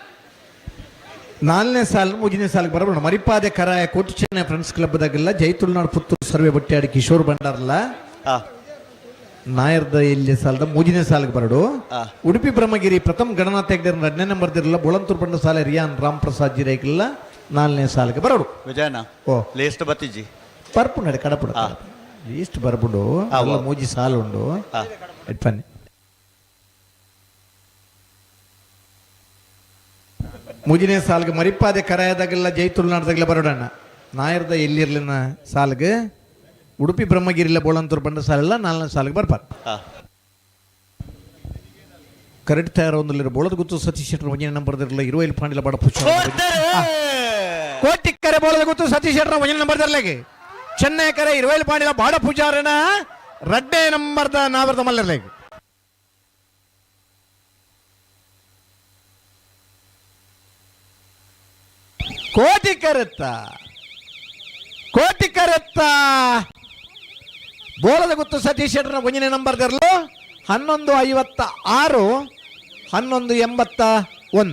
ನಾಲ್ನೇ ಸಾಲು ಮೂಜನೇ ಸಾಲಿಗೆ ಬರಬೇಡ. ಮರಿಪಾದೆ ಕರಾಯ ಕೋಟಿ ಚೆನ್ನೈ ಫ್ರೆಂಡ್ಸ್ ಕ್ಲಬ್ದಾಗೆಲ್ಲ ಜೈ ತುಳುನಾಡು ಪುತ್ತೂರು ಸರ್ವೆ ಬಟ್ಟಿಯಾಡಿ ಕಿಶೋರ್ ಭಂಡಾರಲ್ಲ. ನಾಯರ್ದ ಇಲ್ಲಿ ಸಾಲದ ಮೂಜನೇ ಸಾಲಿಗೆ ಬರಡು. ಉಡುಪಿ ಬ್ರಹ್ಮಗಿರಿ ಪ್ರಥಮ ಗಣನಾಥ ಹೆಗ್ಡೆ ಎರಡನೇ ನಂಬರ್ ದಿರಲ್ಲ ಬೊಳಂತೂರು ಬಂಡ ಸಾಲೆ ರಿಯಾನ್ ರಾಮ್ ಪ್ರಸಾದ್ ಜಿರೇಕಿಲ್ಲ ನಾಲ್ನೇ ಸಾಲಿಗೆ ಬರಡು. ವಿಜಯಣ್ಣ. ಓ. ಲೇಸ್ಟ್ ಬತ್ತಿಜ್ಜಿ. ಪರ್ಪು ನಡೆ ಕಡಪುಡ ಲೀಸ್ಟ್ ಬರ್ಬುಂಡು ಅಲ್ಲ ಮೂಜಿ ಸಾಲು ಉಂಡು. ಬನ್ನಿ ಮೂಜನೇ ಸಾಲ್ಗೆ ಮರಿಪಾದೆ ಕರಾಯದಾಗೆಲ್ಲ ಜೈ ತುಳುನಾಡ್ದಾಗೆಲ್ಲ ಬರೋಡಣ್ಣ. ನಾಯರ್ದ ಎಲ್ಲಿರ್ಲಿನ ಸಾಲ್ಗೆ ಉಡುಪಿ ಬ್ರಹ್ಮಗಿರಿಲ್ಲ ಬೋಳಂತೂರು ಬಂಡ ಸಾಲೆಲ್ಲ ನಾಲ್ನೇ ಸಾಲಿಗೆ ಬರ್ಪಾರ. ಕರೆಕ್ಟ್ ತಯಾರ ಒಂದಿಲ್ಲ ಬೋಳದ ಗುತ್ತು ಸತೀಶ್ ಶೆಟ್ಟರ್ ಒಂಜನೇ ನಂಬರ್ ಇರಲ್ಲ ಇರುವೈಲ್ ಪಾಂಡಿಲ ಬಡ ಪುಚ್ಚ ಕೋಟಿ ಕರೆ ಬೋಳದ ಗುತ್ತು ಸತೀಶ್ ಶೆಟ್ಟರ್ ಒಂಜನೇ ನಂಬರ್ ದರ್ಲೆಗೆ ಚೆನ್ನೈ ಕರೆ ಇರುವೈಲ್ ಪಾಂಡಿಲ ಬಾಡ ಪೂಜಾರನ ರಡ್ಡೆ ನಂಬರ್ದ ನಾವರ್ದ ಮಲ್ಲರ್ಲೆಗೆ. ಕೋಟಿ ಕರೆತ್ತ ಕೋಟಿ ಕರೆತ್ತ ಬೋಳದ ಗುತ್ತು ಸತೀಶ್ ಶೆಟ್ಟರ್ನ ಒಂಜನೇ ನಂಬರ್ ದರ್ಲು 11:56 11:81.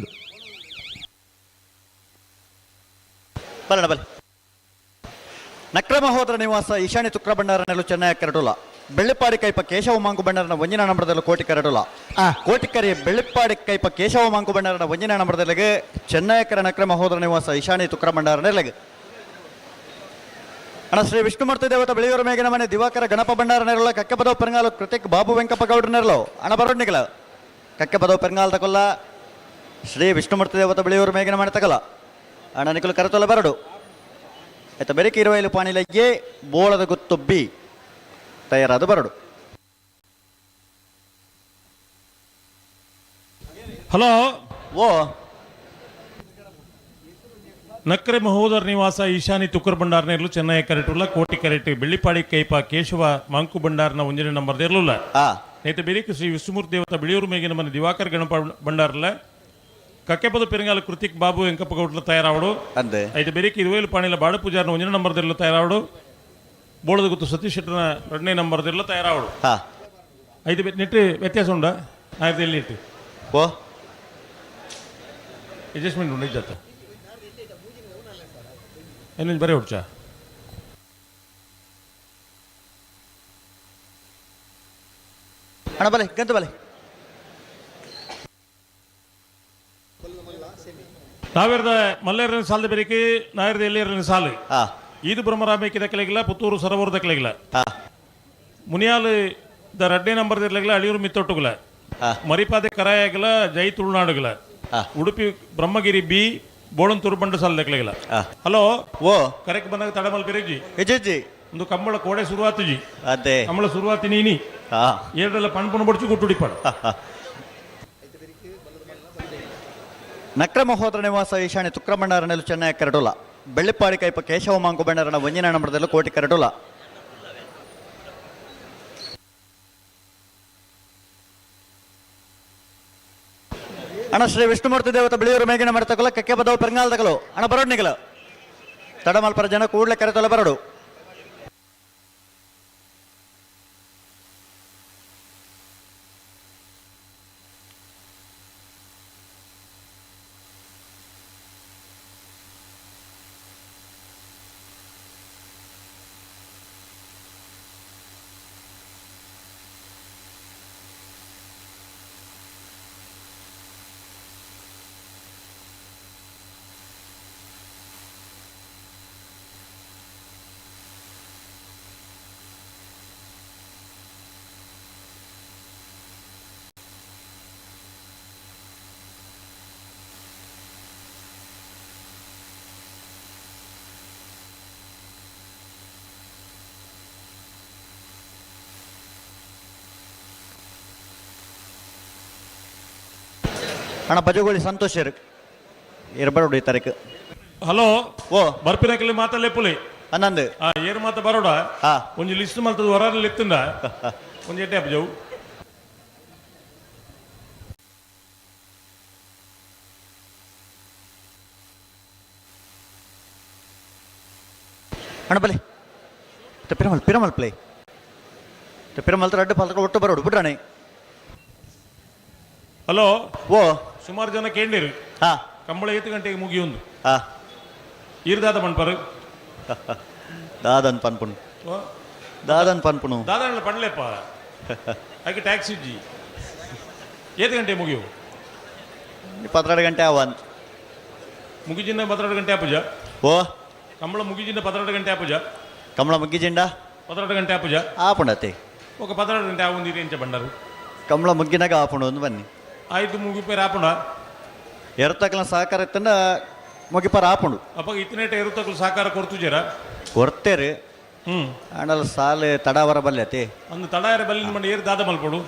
ಬಲ್ಲಣ ಬಲ್ಲ. ನಕ್ರಮ ಹೋದ್ರ ನಿವಾಸ ಈಶಾನ್ಯ ತುಕ್ರ ಭಂಡಾರನಲ್ಲೂ ಚೆನ್ನೈ ಕರಡುಲ ಬೆಳ್ಳಿಪಾಡಿ ಕೈಪ ಕೇಶವ ಮಾಂಕು ಭಂಡಾರನ ಒಂಜಿನ ನಂಬರದಲ್ಲೂ ಕೋಟಿ ಕರಡುಲ. ಕೋಟಿಕರಿ ಬೆಳ್ಳಿಪಾಡಿ ಕೈಪ ಕೇಶವ ಮಾಂಕು ಭಂಡಾರನ ಒಂಜಿನ ನಂಬರದಲ್ಲಿಗೆ ಚೆನ್ನೈಕರ ನಕ್ರಮ ಹೋದ್ರ ನಿವಾಸ ಈಶಾನ್ಯ ತುಕ್ರ ಭಂಡಾರನೆಲ್ಲಗೆ. ಅಣ್ಣ ಶ್ರೀ ವಿಷ್ಣುಮೂರ್ತಿ ದೇವತ ಬೆಳೆಯೂರು ಮೇಗಿನ ಮನೆ ದಿವಾಕರ ಗಣಪ ಭಂಡಾರನೆರಲ ಕಕ್ಕೆಪದವು ಪೆರಂಗಾಲು ಕೃತಿಕ್ ಬಾಬು ವೆಂಕಪ್ಪ ಗೌಡ್ರನೆರಲು ಅಣ್ಣ ಬರೋಡ್ನಿಗಲ ಕಕ್ಕೆಪದವು ಪೆರಂಗಾಲ್ ತಕೊಲ್ಲ ಶ್ರೀ ವಿಷ್ಣುಮೂರ್ತಿ ದೇವತ ಬೆಳೆಯೂರು ಮೇಗಿನ ಮನೆ ತಗಲ ಅಣ್ಣ ನಿಕಲು ಕರತೊಲ್ಲ ಬರಡು. ಆಯ್ತಾ ಬೆರಕೆ ಇರುವೈಲು ಪಾಣಿಲ ಎ ಬೋಳದ ಗುತ್ತು ಬಿ ತಯಾರಾದ ಬರಡು. ಹಲೋ. ಓ. ನಕ್ರೆ ಮಹೋದರ್ ನಿವಾಸ ಈಶಾನಿ ತುಕ್ಕರ್ ಭಂಡಾರನ ಇರಲು ಚೆನ್ನೈ ಕರೆಟುಲ್ಲ ಕೋಟಿ ಕರೆಟ್ ಬೆಳ್ಳಿಪಾಡಿ ಕೈಪ ಕೇಶವ ಮಾಂಕು ಭಂಡಾರನ ಒಂಜನೇ ನಂಬರ್ ಇರಲಿಲ್ಲ. ನೇತ ಬೇರಿಕ್ ಶ್ರೀ ವಿಷ್ಣುಮೂರ್ತಿ ದೇವತ ಬಿಳಿಯೂರು ಮೇಗಿನ ಮನೆ ದಿವಾಕರ್ ಗಣಪ ಭಂಡಾರಲ ಕಕ್ಕೆಪದ ಪೆರಂಗಾಲ ಕೃತಿಕ್ ಬಾಬು ವೆಂಕಪ್ಪ ಗೌಡ್ಲ ತಯಾರಾವಡು. ಅಂದೆ. ಐತೆ ಬೇರಿಕ್ ಇರುವೇಲು ಪಾಣಿಲ ಬಾಡ ಪೂಜಾರನ ಒಂಜನೇ ನಂಬರ್ ಇರಲು ತಯಾರಾವಡು. ಬೋಳದ ಗುತ್ತು ಸತೀಶ್ ಶೆಟ್ಟರ್ನ ಎರಡನೇ ನಂಬರ್ ಇರಲು ತಯಾರಾವಡು. ಐತೆ ನೆಟ್ಟು ವ್ಯತ್ಯಾಸ ಉಂಡ ಆಯ್ತು ಎಲ್ಲಿ ಇಟ್ಟು ಓ ಅಡ್ಜಸ್ಟ್ಮೆಂಟ್ ಉಂಡು ಇಜ್ಜತ್ತ ಇನ್ನೊಂದು ಬರೀ ಹುಡ್ಚಾ. ಅಣ್ಣ ಬಲೆ ಗಂತು ಬಲೆ. ಸಾವಿರದ ಮಲ್ಲೇರನ ಸಾಲದ ಬೆರಿಕೆ ನಾಯರದ ಎಲ್ಲಿಯರನ ಸಾಲು ಈದು ಬ್ರಹ್ಮರಾಮಕ್ಕೆ ದಕ್ಕಲಿಗಿಲ್ಲ ಪುತ್ತೂರು ಸರೋವರ ದಕ್ಕಲಿಗಿಲ್ಲ ಮುನಿಯಾಲು the ರಡ್ಡೆ ನಂಬರ್ ಇರ್ಲಿಲ್ಲ ಅಳಿಯೂರು ಮಿತ್ತೊಟ್ಟುಗಲ ಮರಿಪಾದೆ ಕರಾಯಾಗಲ ಜೈ ತುಳುನಾಡುಗಲ ಉಡುಪಿ ಬ್ರಹ್ಮಗಿರಿ ಬಿ ಬೋಳಂತೂರು ಬಂಡ ಸಾಲ ದಕ್ಕಲಿಗಿಲ್ಲ. ಹಲೋ, ಓ ಕರೆಕ್ಟ್ ಬಂದಾಗ ತಡಮಲ್ ಪೆರೆಜಿ ಇಜ್ಜಿ ಒಂದು ಕಂಬಳ ಕೋಡೆ ಶುರುವಾತುಜಿ. ಅದೇ ಕಂಬಳ ಶುರುವಾತಿ ನೀನಿ ಏಳರೆಲ್ಲ ಪಣ್ಪುಣ ಬಡ್ಚು ಗುಟ್ಟುಡಿಪಾಡು. ನಕ್ರ ಮಹೋದರ ನಿವಾಸ ಈಶಾನ್ಯ ತುಕ್ರಮಣ್ಣರನೆಲು ಚೆನ್ನೈ ಕರಡುಲ ಬೆಳ್ಳಿಪ್ಪಾಡಿ ಕೈಪ ಕೇಶವ ಮಾಂಕು ಬಣ್ಣರನ ಒಂಜಿನ ನಂಬರದಲ್ಲೂ ಕೋಟಿ ಕರಡುಲ. ಅಣ್ಣ ಶ್ರೀ ವಿಷ್ಣುಮೂರ್ತಿ ದೇವತ ಬಿಳಿಯೂರು ಮೇಗಿನ ಮಡತಕಲ ಕಕ್ಕೆ ಬದವು ಪೆರಂಗಾಲ್ ತಗಲು ಅಣ್ಣ ಬರೋಡ್ ನಿಗಲ ತಡಮಲ್ಪರ ಜನ ಕೂಡಲೇ ಕರೆತೊಲೆ ಬರಡು. ಅಣ್ಣ ಬಜಗೋಳಿ ಸಂತೋಷ್ ಇರಬಾರ್ದು ಈ ತಾರೀಕು. ಹಲೋ, ಓ ಬರ್ಪಿನಕಲಿ ಮಾತಲ್ಲೇ ಪುಲಿ ಅನ್ನಂದು ಏರು ಮಾತ ಬರೋಡ ಒಂಜಿ ಲಿಸ್ಟ್ ಮಲ್ತದ ಹೊರಲ್ಲಿ ಇತ್ತಂದ ಒಂಜಿ ಎಟ್ಟೆ ಅಪ್ಪ ಜವು. ಅಣ್ಣ ಬಲಿ ಪಿರಮಲ್ ಪಿರಮಲ್ ಪ್ಲೇ ಪಿರಮಲ್ ರಡ್ಡು ಪಾಲ್ಕ ಒಟ್ಟು ಬರೋಡು ಬಿಡ್ರಾಣಿ. ಹಲೋ, ಓ ಸುಮಾರು ಜನ ಕೇಳಿರು ಕಂಬಳ 8 ಗಂಟೆಗೆ ಮುಗಿಯೊಂದು ಈರ್ದಾದ ಪನ್ಪರು. ದಾದನ್ ಪನ್ಪುನು ದಾದನ್ ಪನ್ಪುನು ದಾದನ್ ಪನ್ಲೆಪ್ಪ ಅದಕ್ಕೆ ಟ್ಯಾಕ್ಸಿ ಇಜ್ಜಿ. 8 ಗಂಟೆ ಮುಗಿಯು. 12 ಗಂಟೆ ಆವನ್ ಮುಗಿಜಿಂದ 12 ಗಂಟೆ ಆಪುಜ. ಓ ಕಂಬಳ ಮುಗಿಜಿಂದ 12 ಗಂಟೆ ಆಪುಜ. ಕಂಬಳ ಮುಗಿಜಿಂಡ 12 ಗಂಟೆ ಆಪುಜ ಆಪುಂಡತೆ ఒక 12 ಗಂಟೆ ಆവുಂದು ಎಂಚ ಬಂಡರು. ಕಂಬಳ ಮುಗ್ಗಿನಾಗ ಆಪುಂಡು ಒಂದು ಬನ್ನಿ ಆಯ್ತು ಮುಗಿಪೇರು ಆಪುಂಡ ಎರತಕಲ ಸಹಕಾರ ಇತ್ತಂಡ ಮುಗಿಪಾರ ಆಪುಂಡು. ಅಪ್ಪ ಇತ್ತನೇಟ ಎರತಕಲು ಸಹಕಾರ ಕೊಡ್ತುಜರ ಕೊಡ್ತೇರು ಆಂಡಲ ಸಾಲೆ ತಡಾವರ ಬಲ್ಯತಿ ಅಂದು ತಡಾವರ ಬಲ್ಲಿ ಮಂಡ ಏರ್ ದಾದ ಮಲ್ಪಡು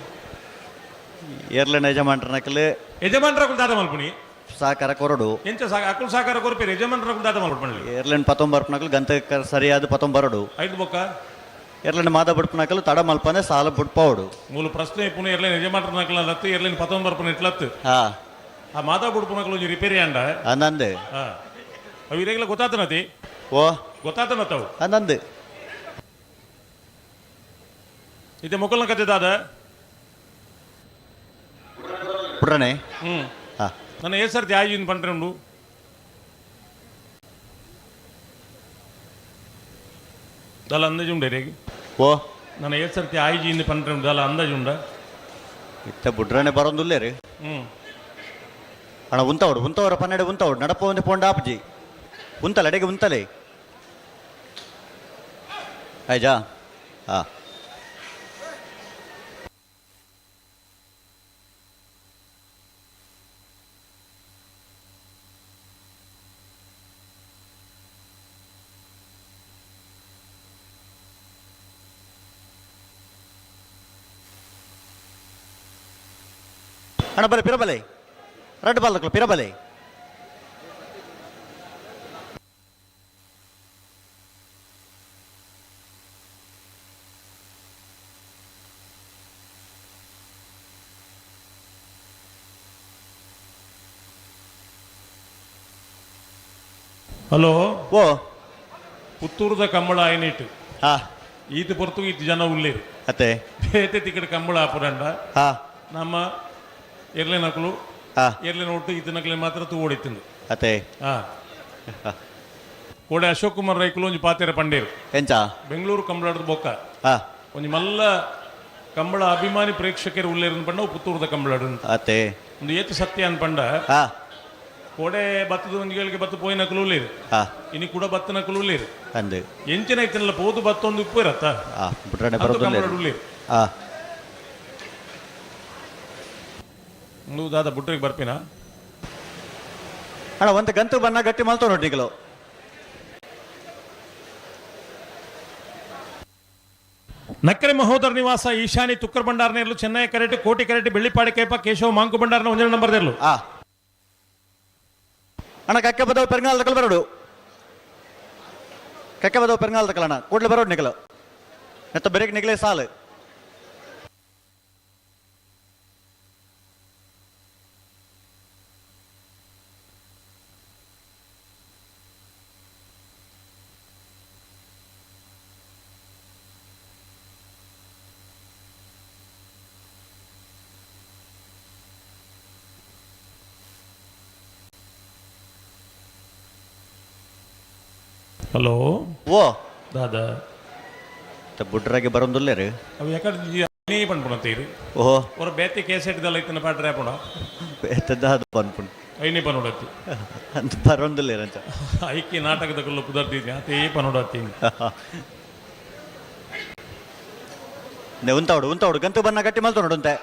ಏರ್ಲೆನ ಯಜಮಾನ್ರನಕಲು ಯಜಮಾನ್ರಕುಲು ದಾದ ಮಲ್ಪುನಿ ಸಹಕಾರ ಕೊರಡು ಎಂಚ ಅಕುಲು ಸಹಕಾರ ಕೊರ್ಪೇರು ಯಜಮಾನ್ರಕುಲು ದಾದ ಮಲ್ಪಣಲಿ ಏರ್ಲೆನ್ ಪತ್ತೊಂಬರ್ಪನಕಲು ಗಂತ ಸರಿಯಾದ ಪತ್ತೊಂಬರಡು ಐದು ಬೊಕ್ಕ ಎರ್ಲೆನ್ ಮಾದ ಬುಡ್ಪನಕಲು ತಡ ಮಲ್ಪನೆ ಸಾಲ ಬುಡ್ಪವಡು ಮೂಲ ಪ್ರಶ್ನೆ ಪುನಃ ಎರ್ಲೆನ್ ಯಜಮಾನ್ರನಕಲ ಲತ್ತು ಎರ್ಲೆನ್ ಪತ್ತೊಂಬರ್ಪನ ಇಟ್ಲತ್ತು ಆ ಮಾದ ಬುಡ್ಪನಕಲು ಒಂಜಿ ರಿಪೇರಿ ಅಂಡ ಅಂದಂದು ಅವು ಇರೇಗಲ ಗೊತ್ತಾತನತಿ ಓ ಗೊತ್ತಾತನತ್ತವು ಅಂದಂದು ಇತ್ತೆ ಮೊಕ್ಕಲ್ನ ಕತೆ ದಾದ ಪುಡ್ರನೆ ನನ್ನ ఏ ಸರ್ತಿ ಆಯೋಜನೆ ಪಂಡ್ರೆ ಉಂಡು ದಾಲ ಅಂದಾಜು ಉಂಡೆ ರೇಗಿ. ಓ ನನ್ನ ఏ ಸರ್ತಿ ಆಯೋಜನೆ ಪಂಡ್ರೆ ಉಂಡು ದಾಲ ಅಂದಾಜು ಉಂಡ ಇತ್ತ ಬುಡ್ರನೆ ಬರೋಂದುಲ್ಲೆ ರೀ. ಅಣ್ಣ ಉಂತವಡು ಉಂತವರ ಪನ್ನೆರಡು ಉಂತವಡು ನಡಪ ಒಂದು ಪೋಂಡ ಆಪುಜಿ ಉಂತಲೆ ಅಡೆಗೆ ಉಂತಲೆ ಆಯ್ಜಾ ಹಾ ಅಣ್ಣ ಬಲೆ ಪಿರಬಲೆ ರಡ್ಡು ಬಾಲ್ದಕ್ಲು ಪಿರಬಲೆ. ಹಲೋ, ಓ ಪುತ್ತೂರುದ ಕಂಬಳ ಆಯ್ನಿಟ್ಟು ಈತ ಪೊರ್ತು ಈತ ಜನ ಉಲ್ಲೇರು ಅತ್ತೆ ಬೇತೆ ತಿಕ್ಕಡ ಕಂಬಳ ಆಪುರಂಡ ನಮ್ಮ ಎರ್ಲೆ ನಕಲು ಎರ್ಲೆ ಒಟ್ಟು ಈತ ನಕಲೆ ಮಾತ್ರ ತೂ ಓಡಿತ್ತಂದು ಅತ್ತೆ ಕೋಡೆ ಅಶೋಕ್ ಕುಮಾರ್ ರೈಕುಲು ಒಂಜಿ ಪಾತೆರ ಪಂಡೇರು ಎಂಚ ಬೆಂಗಳೂರು ಕಂಬಳದ ಬೊಕ್ಕ ಒಂಜಿ ಮಲ್ಲ ಕಂಬಳ ಅಭಿಮಾನಿ ಪ್ರೇಕ್ಷಕರು ಉಲ್ಲೇರು ಪಂಡ ಪುತ್ತೂರುದ ಕಂಬಳಡು ಅತ್ತೆ ಒಂದು ಏತು ಸತ್ಯ ಅನ್ಪಂಡ ಕೋಡೆ ಬತ್ತದ ಒಂಜಿಗಳಿಗೆ ಬತ್ತು ಪೋಯಿನ ಕುಲುಲೇರು ಇನಿ ಕೂಡ ಬತ್ತನ ಕುಲುಲೇರು ಅಂದು ಎಂಚಿನ ಐತನಲ್ಲ ಪೋದು ಬತ್ತೊಂದು ಉಪ್ಪು ಇರತ್ತ ಬುಟ್ರನೆ ಬರೋದು ನೀವು ದಾದ ಬುಟ್ರಿಗೆ ಬರ್ಪಿನ ಅಣ್ಣ ಒಂದು ಗಂತು ಬಣ್ಣ ಗಟ್ಟಿ ಮಲ್ತೋ ನೋಡಿಗಳು. ನಕ್ಕರೆ ಮಹೋದರ ನಿವಾಸ ಈಶಾನಿ ತುಕ್ಕರ್ ಭಂಡಾರನೇರ್ಲು ಚೆನ್ನೈ ಕರೆಟ್ ಕೋಟಿ ಕರೆಟ್ ಬೆಳ್ಳಿಪಾಡಿ ಕೈಪ ಕೇಶವ ಮಾಂಕು ಭಂಡಾರನ ಒಂದೇ ನಂಬರ್ ದೇರ್ಲು. ಅಣ್ಣ ಕಕ್ಕೆ ಬದವು ಪೆರಂಗಾಲ್ ತಕಲ್ ಬರೋಡು ಕಕ್ಕೆ ಬದವು ಪೆರಂಗಾಲ್ ತಕಲಣ್ಣ ಕೂಡ್ಲೆ ಬರೋಡು ನಿಕಲು ನೆತ್ತ ಬೆರಕ್ ನಿಕಲೇ ಸಾಲು. ಹಲೋ ಓ ದಾದಾ ಬುಡ್ರಾಗೆ ಬರೋದಿಲ್ಲ ರೀ ಅವು ಯಾಕಡೆ ನೀ ಪನ್ಪುಣತ್ತೀರಿ. ಓಹೋ ஒரு ಬೇತಿ ಕೇಸೆಟ್ ಇತ್ತಿನ ಪಾಟ್ರೆ ಪುಣ ಬೇತದ ಪನ್ಪುಣ್ ಐನಿ ಪನುಡತ್ತಿ ಅಂತ ಬರೋದಿಲ್ಲ ಅಂತ ಐಕಿ ನಾಟಕದ ಕುಲ್ಲ ಪುದರ್ದಿದ್ದೆ ಅತೇ ಪನುಡತ್ತಿ. ಉಂತಾವಡು ಉಂತಾವಡು ಗಂತು ಬನ್ನ ಗಟ್ಟಿ ಮಲ್ತು ನೋಡುಂತೆ.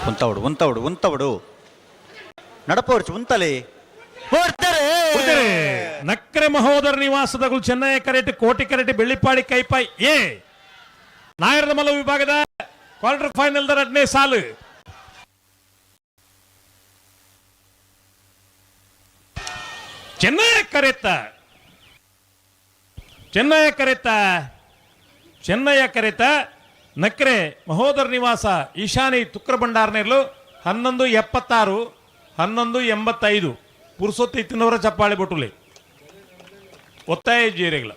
ಉಂತಾವಡು ಉಂತಾವಡು ಉಂತಾವಡು ನಡಪೋರ್ಚು ಉಂತಲಿ. ನಕ್ಕರೆ ಮಹೋದರ ನಿವಾಸದಗಳು ಚೆನ್ನೈ ಕರೆಟ್ ಕೋಟಿ ಕರೆಟ್ ಬೆಳ್ಳಿಪಾಡಿ ಕೈಪಾಯ್ ಎ ನಾಯರದ ಮಲ್ಲ ವಿಭಾಗದ ಕ್ವಾರ್ಟರ್ ಫೈನಲ್ ಎರಡನೇ ಸಾಲು. ಚೆನ್ನೈ ಕರೆತ್ತ ಚೆನ್ನೈ ಕರೆತ್ತ ಚೆನ್ನಯ್ಯ ಕರೆತ ನಕ್ರೆ ಮಹೋದರ ನಿವಾಸ ಈಶಾನಿ ತುಕ್ರ ಭಂಡಾರನೇರ್ಲು 11:76 11:85 ಪುರುಸೊತ್ತು ಇತ್ತಿನವರ ಚಪ್ಪಾಳೆ ಬೊಟ್ಟುಲೆ ಒತ್ತಾಯ ಜೀರೆಗಳ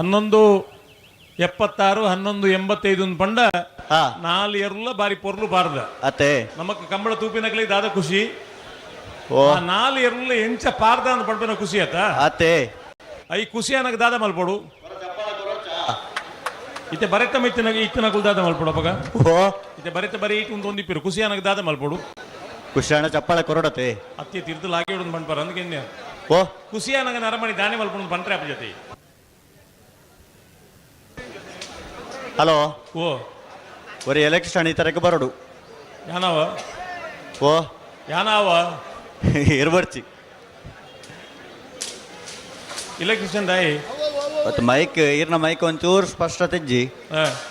11:76 11:85 ಪಂಡ ನಾಲ್ ಎರ್ಲ ಬಾರಿ ಪೊರ್ಲು ಬಾರ್ದ ಅತ್ತೆ ನಮಕ್ ಕಂಬಳ ತೂಪಿನಕ್ಲೆ ದಾದ ಖುಷಿ ನಾಲ್ ಎರ್ಲ ಎಂಚ ಪಾರ್ದ ಅಂತ ಪಡ್ಪಿನ ಖುಷಿ ಆತ ಅತ್ತೆ I ಖುಷಿ ಅನ್ನಕ್ಕೆ ದಾದ ಮಲ್ಪಡು ಇತ್ತೆ ಬರೆತ ಮಿತ್ತಿನ ಇತ್ತಿನ ದಾದ ಮಲ್ಪಡು ಅಪಗ ಇತ್ತೆ ಬರೆತ ಬರೀ ಇಟ್ಟು ಒಂದು ಒಂದಿಪ್ಪಿರು ಖುಷಿ ಅನ್ನಕ್ಕೆ ದಾದ ಮಲ್ಪಡು ಖುಷಿ ಚಪ್ಪಾಳೆ ಕೊರಡತೆ ಅತ್ತಿ ತಿರ್ದು ಲಾಗಿ ಹಿಡಿದು ಬಂಡ್ಪಾರ ಅಂದ್ಕೆ ಓ ಖುಷಿ ಅನ್ನಗೆ ನರಮಣಿ ದಾನೆ ಮಲ್ಪಡು ಬಂಟ್ರೆ ಅಪ್ಪ ಜೊತೆ. ಹಲೋ ಓ ಒರಿ ಎಲೆಕ್ಷನ್ ಈ ತರಕ್ಕೆ ಬರೋಡು ಯಾನವ ಓ ಯಾನವ ಇರ್ಬರ್ಚಿ ಎಲೆಕ್ಟ್ರಿಷಿಯನ್ ದಾಯಿ ಮತ್ತು ಮೈಕ್ ಈರ್ನ ಮೈಕ್ ಒಂಚೂರು ಸ್ಪಷ್ಟತೆ ಇಜ್ಜಿ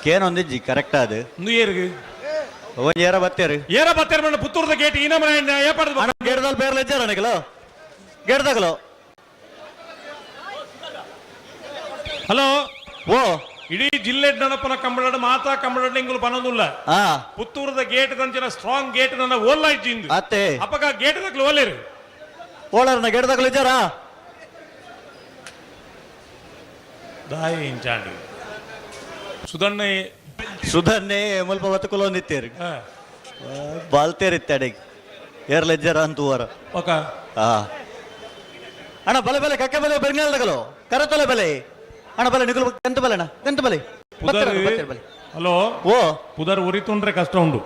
ಕೇನ್ ಒಂದಿಜ್ಜಿ ಕರೆಕ್ಟ್ ಅದು ಏರ್ಗೆ ಒಂಜಿ ಏರ ಬತ್ತೇರು ಏರ ಬತ್ತೇರು ಮಣ್ಣ ಪುತ್ತೂರ್ದ ಗೇಟ್ ಈ ನಮನೆ ಏಪಾಡ್ದು ಗೇಡ್ದಲ್ಲಿ ಬೇರೆ ಇಜ್ಜಾರ ನಿಕಲು ಗೇಡ್ದಾಗಲು. ಹಲೋ ಓ ಇಡೀ ಜಿಲ್ಲೆ ನಡಪನ ಕಂಬಳಡ್ ಮಾತಾ ಕಂಬಳಡ್ ಇಂಗುಲು ಪನೊಂದುಲ್ಲ ಪುತ್ತೂರದ ಗೇಟ್ ದಂಚಿನ ಸ್ಟ್ರಾಂಗ್ ಗೇಟ್ ನನ್ನ ಓಲ್ಲ ಇಜ್ಜಿಂದು ಅತ್ತೆ ಅಪಗ ಗೇಟ್ ದಕ್ಲು ಓಲೇರು ಓಳರ್ನ ಗೇಟ್ ದಕ್ಲು ಇಜ್ಜಾರಾ ದಾಯಿ ಇಂಚಾಂಡಿ ಸುಧನ್ನೆ ಸುಧನ್ನೆ ಮುಲ್ಪ ಬತ್ತುಕುಲ ಒಂದಿತ್ತೇರು ಬಾಲ್ತೇರು ಇತ್ತಾಡಿಗೆ ಏರ್ಲೆಜ್ಜಾರ ಅಂತ ಹೂವರ ಓಕ ಅಣ್ಣ ಬಲೆ ಬಲೆ ಕಕ್ಕೆ ಬಲೆ ಬೆಂಗಾಲ್ ತಗಲು ಕರತೊಲೆ ಬಲೆ ಅಣ್ಣ ಬಲೆ ನಿಕುಲು ಗಂತು ಬಲೆ ಅಣ್ಣ ಗಂತು ಬಲೆ ಪುದರ್ ಹಲೋ ಓ ಪುದರ್ ಉರಿತುಂಡ್ರೆ ಕಷ್ಟ ಉಂಡು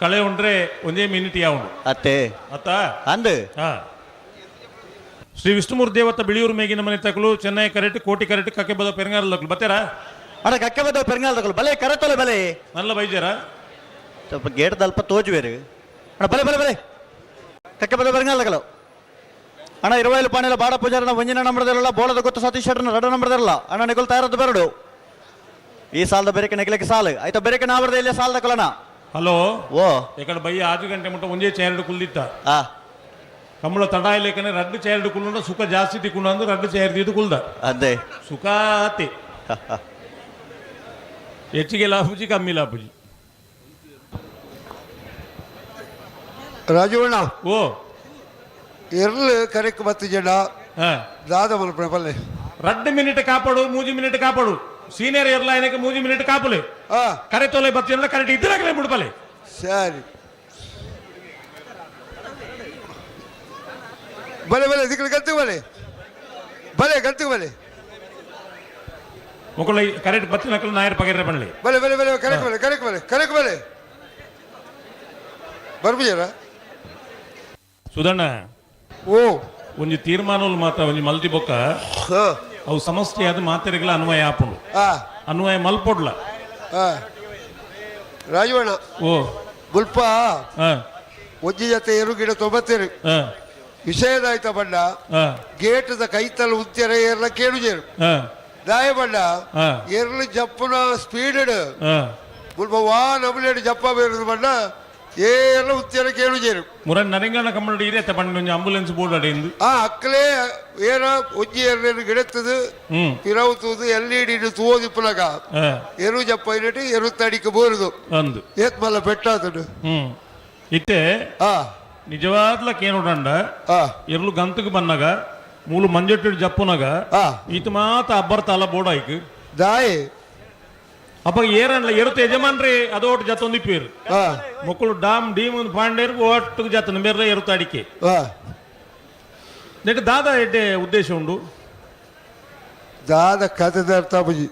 ಕಳೆ ಉಂಡ್ರೆ ಒಂದೇ ಮಿನಿಟ್ ಯಾ ಉಂಡು ಅತ್ತೆ ಅತ್ತ ಅಂದು ಶ್ರೀ ವಿಷ್ಣುಮೂರ್ತಿ ದೇವತ ಬಿಳಿಯೂರು ಮೇಗಿನ ಮನೆ ತಕಲು ಚೆನ್ನೈ ಕರೆಟ್ ಕೋಟಿ ಕರೆಟ್ ಕಕ್ಕೆ ಬದ ಪೆರಂಗಾಲ ತಕಲು ಬತ್ತೇರಾ ಅಣ್ಣ ಕಕ್ಕೆ ಬದ ಪೆರಂಗಾಲ ತಕಲು ಬಲೆ ಕರತೊಲೆ ಬಲೆ ನಲ್ಲ ಬೈಜಾರ ಸ್ವಲ್ಪ ಗೇಟ್ ದಲ್ಪ ತೋಜುವೇರು ಅಣ್ಣ ಬಲೆ ಬಲೆ ಬಲೆ ಕಕ್ಕೆ ಬದ ಪೆರಂಗಾಲ ತಕಲು ಅಣ್ಣ ಇರುವೈಲು ಪಾಣಿಲ ಬಾಡ ಪೂಜಾರನ ಒಂಜಿನ ನಂಬರ್ದಿರಲ್ಲ ಬೋಳದ ಗೊತ್ತು ಸತೀಶ್ ಶೆಟ್ಟರ್ನ ಎರಡು ನಂಬರ್ದಿರಲ್ಲ ಅಣ್ಣ ನಿಗುಲ್ ತಯಾರದ್ದು ಬರಡು ಈ ಸಾಲದ ಬೇರೆಕೆ ನೆಗಲಿಕ್ಕೆ ಸಾಲು ಆಯ್ತಾ ಬೇರೆಕೆ ನಾ ಬರ್ದೆ ಇಲ್ಲೇ ಸಾಲ ತಕೊಳಣ. ಹಲೋ ಓ ಎಕಡೆ ಬಯ್ಯ ಆಜು ಗಂಟೆ ಮುಟ್ಟ ಒಂಜೇ ಚೇರ್ಡ್ ಕುಲ್ದಿತ್ತ ಕಂಬಳ ತಡ ಇಲ್ಲೇಕನೆ ರಡ್ಡು ಚೇರ್ಡ್ ಕುಲ್ಲುಂಡ ಸುಖ ಜಾಸ್ತಿ ತಿಕ್ಕೊಂಡು ಅಂದ್ರೆ ರಡ್ಡು ಚೇರ್ ಇದು ಕುಲ್ದ ಅದೇ ಸುಖ ಆತಿ ಹೆಚ್ಚಿಗೆ ಲಾಪುಜಿ ಕಮ್ಮಿ ಲಾಪುಜಿ. ರಾಜವಣ್ಣ ಓ ಎರ್ಲು ಕರೆಕ್ ಬತ್ತು ಜನ ದಾದ ಮಲ್ಪನೆ ಪಲ್ಲೆ ರಡ್ಡು ಮಿನಿಟ್ ಕಾಪಾಡು ಮೂಜಿ ಮಿನಿಟ್ ಕಾಪಾಡು ಸೀನಿಯರ್ ಎರ್ಲ ಏನಕ್ಕೆ ಮೂಜಿ ಮಿನಿಟ್ ಕಾಪುಲೆ ಕರೆ ತೋಲೆ ಬತ್ತಿನ ಕರೆಕ್ಟ್ ಇದ್ರಾಗಲೇ ಬಿಡ್ಪಲೆ ಸರಿ ಬಲೆ ಬಲೆ ದಿಕ್ಕಲು ಗಂತಿಗೆ ಬಲೆ ಬಲೆ ಗಂತಿಗೆ ಬಲೆ ಮೊಕಳ ಕರೆಕ್ಟ್ ಬತ್ತಿನಕಲು ನಾಯರ್ ಪಗೇರ ಪನ್ಲೆ ಬಲೆ ಬಲೆ ಬಲೆ ಕರೆಕ್ ಬಲೆ ಕರೆಕ್ ಬಲೆ ಕರೆಕ್ ಬಲೆ ಬರ್ಬುಜಾರ ಸುಧಣ್ಣ ಓ ಒಂಜಿ ತೀರ್ಮಾನలు ಮಾತ್ರ ಒಂಜಿ ಮಲ್ತಿ ಬೊಕ್ಕ ಅವು ಸಮಸ್ಯೆ ಅದು ಮಾತೆರೆಗಳ ಅನ್ವಯ ಆಪುಂಡು ಅನ್ವಯ ಮಲ್ಪೊಡ್ಲ ರಾಜವಣ್ಣ ಓ ಗುಲ್ಪ ಒಂಜಿ ಜೊತೆ ಎರು ಗಿಡ ತೊಂಬತ್ತೇರು ವಿಷಯದಾಯ್ತ ಬಣ್ಣ ಗೇಟದ ಕೈತಲ್ ಉತ್ತೆರ ಏರ್ಲ ಕೇಳುಜೇರು ದಾಯ ಬಣ್ಣ ಎರ್ಲು ಜಪ್ಪುನ ಸ್ಪೀಡ್ ಗುಲ್ಪ ವಾ ನಮಲೇಡು ಜಪ್ಪ ಬೇರುದು ಬಣ್ಣ ಏರ್ಲ ಉತ್ತೆರ ಕೇಳುಜೇರು ಮುರನ್ ನರಿಂಗಣ ಕಮ್ಮಡಿ ಇರತ್ತೆ ಪಂಡ ಒಂಜಿ ಆಂಬುಲೆನ್ಸ್ ಬೋರ್ಡ್ ಅಡಿಂದು ಆ ಅಕ್ಕಲೇ ಏನ ಒಂಜಿ ಏರ್ಲೇನು ಗಿಡತ್ತದು ಪಿರವುತುದು L E D ತೂವೋದಿಪ್ಪುಲಗ ಎರು ಜಪ್ಪ ಇರಟಿ ಎರು ತಡಿಕೆ ಬೋರುದು ಅಂದು ಏತ್ ಮಲ್ಲ ಪೆಟ್ಟಾತುಡು ಇತ್ತೆ ನಿಜವಾದ್ಲ ಕೇನುಡಂಡ ಎರ್ಲು ಗಂತಕ್ಕೆ ಬನ್ನಾಗ ಮೂಲು ಮಂಜೆಟ್ಟು ಜಪ್ಪುನಾಗ ಈತ ಮಾತ ಅಬ್ಬರ್ತ ಅಲ್ಲ ಬೋರ್ಡ್ ಆಯ್ಕು ದಾಯಿ ಅಪ್ಪ ಏರನ್ಲ ಎರುತ ಯಜಮಾನ್ರಿ ಅದೋಟ್ ಜತ್ತೊಂದು ಇಪ್ಪೇರು ಮಕ್ಕಳು ಡಾಮ್ ಡೀಮ್ ಒಂದು ಪಾಂಡೇರು ಒಟ್ಟಿಗೆ ಜತ್ತನ ಬೇರೆ ಎರುತ ಅಡಿಕೆ ನೆಟ್ ದಾದಾ ಎಡ್ಡೆ ಉದ್ದೇಶ ಉಂಡು ದಾದ ಕಥೆದ ಅರ್ಥ ಬುಜಿ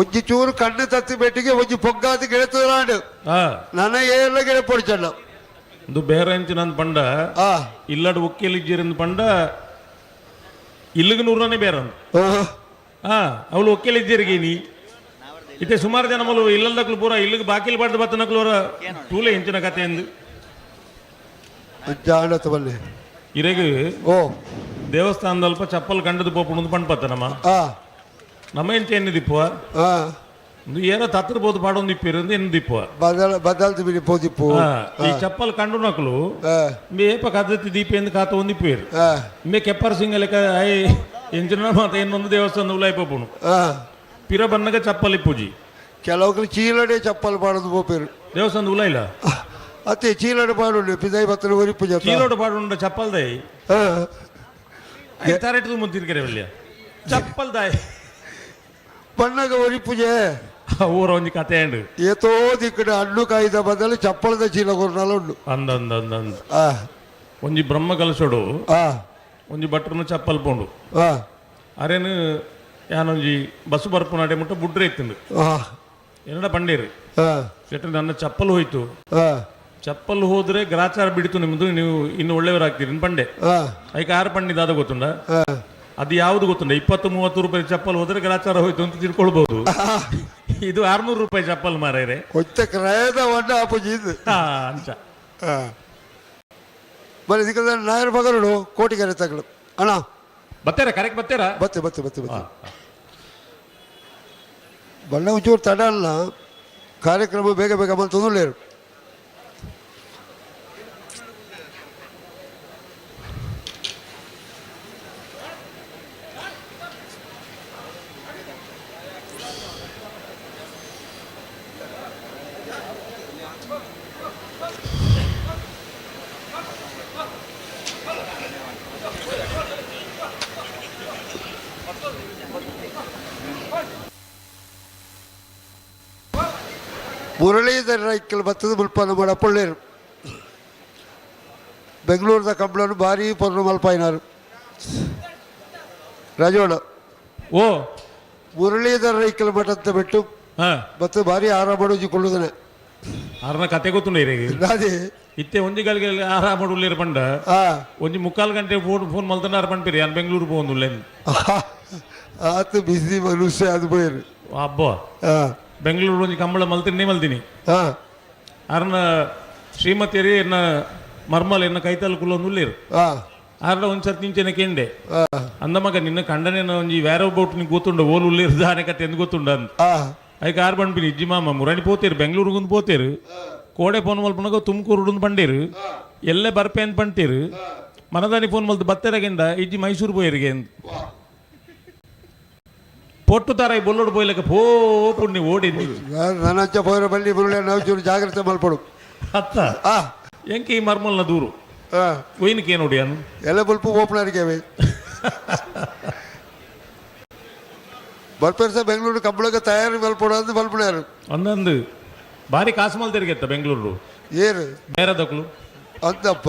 ಒಂಜಿ ಚೂರು ಕಣ್ಣು ತತ್ತಿ ಬೆಟ್ಟಿಗೆ ಒಂಜಿ ಪೊಗ್ಗಾತಿ ಗಿಡತುಲಾಂಡು ನನ್ನ ಏರ್ಲ ಗಿಡ ಪೊಡಿಚಣ್ಣ ಇದು ಬೇರೆ ಅಂಚಿನ ಪಂಡ ಇಲ್ಲಡ್ ಒಕ್ಕೆಲ್ ಇಜ್ಜಿರಂದ್ ಪಂಡ ಇಲ್ಲಿಗೆ ನೂರನೇ ಬೇರೆ ಅಂದ್ ಅವಳು ಒಕ್ಕೆಲ್ ಇಜ್ಜಿರಿಗೆ ನೀ ಇತ್ತೆ ಸುಮಾರು ಜನ ಮಲು ಇಲ್ಲದಕ್ಲು ಪೂರ ಇಲ್ಲಿಗೆ ಬಾಕಿಲ್ ಬಾಡ್ದು ಬತ್ತನಕ್ಲು ಅವರ ತೂಲೆ ಇಂಚಿನ ಕತೆ ಎಂದು ಜಾಣತ ಬಲ್ಲೆ ಇರೆಗ್ ಓ ದೇವಸ್ಥಾನದಲ್ಪ ಚಪ್ಪಲ್ ಕಂಡದು ಪೋಪುಣದು ಪಂಡ್ ಪತ್ತ ನಮ್ಮ ನಮ್ಮ ಎಂಚ ಎನ್ನು ದಿಪ್ಪುವ ಏನ ತತ್ರ ಬೋದು ಪಾಡೊಂದು ಇಪ್ಪಿರು ಎನ್ನು ದಿಪ್ಪುವ ಬದಲ ಬದಲ್ದು ಬಿಡಿ ಪೋದಿಪ್ಪು ಈ ಚಪ್ಪಲ್ ಕಂಡು ನಕಲು ಏಪ ಕದತಿ ದೀಪ ಎಂದು ಕಾತ ಒಂದು ಇಪ್ಪೇರು ಮೇ ಕೆಪ್ಪರ್ ಸಿಂಗ ಲೆಕ್ಕ I ಎಂಚಿನ ಮಾತ ಇನ್ನೊಂದು ದೇವಸ್ಥಾನ ಉಲಾಯಿ ಪೋಪುಣು ಪಿರ ಬನ್ನಗ ಚಪ್ಪಲ್ ಇಪ್ಪುಜಿ ಕೆಲವು ಚೀಲಡೆ ಚಪ್ಪಲ್ ಪಾಡೋದು ಪೋಪೇರು ದೇವಸ್ಥಾನ ಉಲಾಯಿಲ್ಲ ಅತ್ತೆ ಚೀಲಡೆ ಪಾಡುಂಡು ಪಿದೈ ಬತ್ತನ ಒರಿಪು ಜತ ಚೀಲೋಡು ಪಾಡುಂಡ ಚಪ್ಪಲ್ ದೈ ತರೆಟು ಮುಂತಿರ್ಕೆರೆ ವಲ್ಯ ಚಪ್ಪಲ್ ದಾಯ್ ಬಣ್ಣಗ ಒರಿಪುಜೆ ಊರ ಒಂಜಿ ಕತೆ ಉಂಡು ಏತೋ ದಿಕ್ಕಡೆ ಹಣ್ಣು ಕಾಯ್ದ ಬದಲು ಚಪ್ಪಲದ ಚೀಲ ಕೊರ್ನಾಲ ಉಂಡು ಅಂದ ಅಂದ ಅಂದ ಅಂದ ಒಂಜಿ ಬ್ರಹ್ಮ ಕಲಸೋಡು ಒಂಜಿ ಭಟ್ರನು ಚಪ್ಪಲ್ ಪೋಂಡು ಅರೇನು ಯಾನೊಂಜಿ ಬಸ್ಸು ಬರ್ಪು ನಾಡೆ ಮುಟ್ಟ ಬುಡ್ರೆ ಇತ್ತಂದು ಎನ್ನಡ ಪಂಡೇರು ಶೆಟ್ರೆ ನನ್ನ ಚಪ್ಪಲ್ ಹೋಯ್ತು ಚಪ್ಪಲ್ ಹೋದ್ರೆ ಗ್ರಾಚಾರ ಬಿಡಿತು ನಿಮ್ಮದು, ನೀವು ಇನ್ನು ಒಳ್ಳೆಯವರಾಗ್ತೀರಿ ಪಂಡೆ. ಐಕ ಆರು ಪಂಡಿದ ಅದು ಗೊತ್ತುಂಡ, ಅದು ಯಾವ್ದು ಗೊತ್ತುಂಡ? 20-30 ರೂಪಾಯಿ ಚಪ್ಪಲ್ ಹೋದ್ರೆ ಗ್ರಾಚಾರ ಹೋಯ್ತು ಅಂತ ತಿಳ್ಕೊಳ್ಬಹುದು. ಇದು 600 ರೂಪಾಯಿ ಚಪ್ಪಲ್ ಮಾರೇರೆ. ಅಂಚ ನಾಯರ್ ಬಗರುಡು ಕೋಟಿಗೆರೆ ತಗಲು ಅಣ್ಣ ಬತ್ತೇರ ಕರೆಕ್ಟ್ ಬತ್ತೇರ ಬತ್ತೆ ಬತ್ತೆ ಬತ್ತೆ ಬತ್ತೆ ಬಣ್ಣ ಒಂಚೂರು ತಡ ಅಲ್ಲ, ಕಾರ್ಯಕ್ರಮ ಬೇಗ ಬೇಗ ಬಂತು ತೊಂದರೆ. ಮುರಳೀಧರ ರೈಕಲ್ ಬತ್ತದ ಮುಲ್ಪನ ಮಾಡಪೊಳ್ಳೇರು ಬೆಂಗಳೂರದ ಕಂಬಳನು ಭಾರಿ ಪೊರ್ಲು ಮಲ್ಪಾಯಿನಾರು ರಾಜೋಣ. ಓ ಮುರಳೀಧರ ರೈಕಲ್ ಮಠಂತ ಬಿಟ್ಟು ಮತ್ತು ಭಾರಿ ಆರಾಮ ಕೊಳ್ಳುದನೆ ಆರ್ನ ಕತೆ ಗೊತ್ತುಂಡ ಅದೇ ಇತ್ತೆ ಒಂಜಿ ಗಳಿಗೆ ಆರಾಮ ಉಳ್ಳೇರು ಪಂಡ ಒಂಜಿ ಮುಕ್ಕಾಲು ಗಂಟೆ ಫೋನ್ ಫೋನ್ ಮಲ್ತನ ಆರ್ ಪಂಪಿರಿ ಯಾನ್ ಬೆಂಗಳೂರು ಪೋಂದುಲ್ಲೆ ಆತ ಬಿಸಿ ಮನುಷ್ಯ ಅದು ಪೋಯರು. ಅಬ್ಬಾ ಬೆಂಗಳೂರು ಒಂಜಿ ಕಂಬಳ ಮಲ್ತಿನಿ ಮಲ್ತೀನಿ ಆರ್ನ ಶ್ರೀಮತಿಯರಿ ಎನ್ನ ಮರ್ಮಲ್ ಎನ್ನ ಕೈತಲ್ ಕುಲ್ಲೊಂದು ಉಳ್ಳೇರು ಆರ್ನ ಒಂದ್ ಸರ್ತಿ ನಿಂಚೆನ ಕೇಂಡೆ ಅಂದ ಮಗ ನಿನ್ನ ಕಂಡನೇನ ಒಂಜಿ ವ್ಯಾರೋ ಬೋಟ್ ನಿಂಗೆ ಗೊತ್ತುಂಡ ಓಲು ಉಳ್ಳೇರು ದಾನೆ ಕತೆ ಎಂದು ಗೊತ್ತುಂಡ ಅಂತ. ಐಕ ಆರ್ ಬಂಡ್ಪಿನಿ ಇಜ್ಜಿ ಮಾಮ ಮುರಣಿ ಪೋತೇರು ಬೆಂಗಳೂರಿಗೊಂದು ಪೋತೇರು ಕೋಡೆ ಫೋನ್ ಮಲ್ಪನಗ ತುಮಕೂರು ಬಂಡೇರು ಎಲ್ಲೇ ಬರ್ಪೆ ಅಂತ ಪಂಟೇರು ಮನದಾನಿ ಫೋನ್ ಮಲ್ತು ಬತ್ತೆರಗೆಂಡ ಇಜ್ಜಿ ಮೈಸೂರು ಪೋಯರಿಗೆ ಅಂತ. ಪೊಟ್ಟು ತಾರಾಯಿ ಬೊಲ್ಲೋಡು ಪೋಯ್ಲಕ ಪೋ ಪುಣ್ಯ ಓಡಿ ನನಂಚ ಪೋರ ಬಲ್ಲಿ ಬುರುಳೆ ನಾವು ಚೂರು ಜಾಗ್ರತೆ ಮಲ್ಪಡು. ಅತ್ತ ಎಂಕೆ ಈ ಮರ್ಮಲ್ನ ದೂರು ಒಯ್ನಕ್ಕೆ ನೋಡಿ ಅನು ಎಲ್ಲ ಬುಲ್ಪು ಓಪನರ್ಗೆ ಬರ್ಪೇರ್ಸ ಬೆಂಗಳೂರು ಕಂಬಳಕ್ಕೆ ತಯಾರಿ ಮಲ್ಪಡು ಅಂತ ಮಲ್ಪಡ್ಯಾರು. ಒಂದೊಂದು ಬಾರಿ ಕಾಸು ಮಲ್ ತಿರುಗೆತ್ತ ಬೆಂಗಳೂರು ಏನು ಬೇರೆದಕ್ಲು ಅಂತಪ್ಪ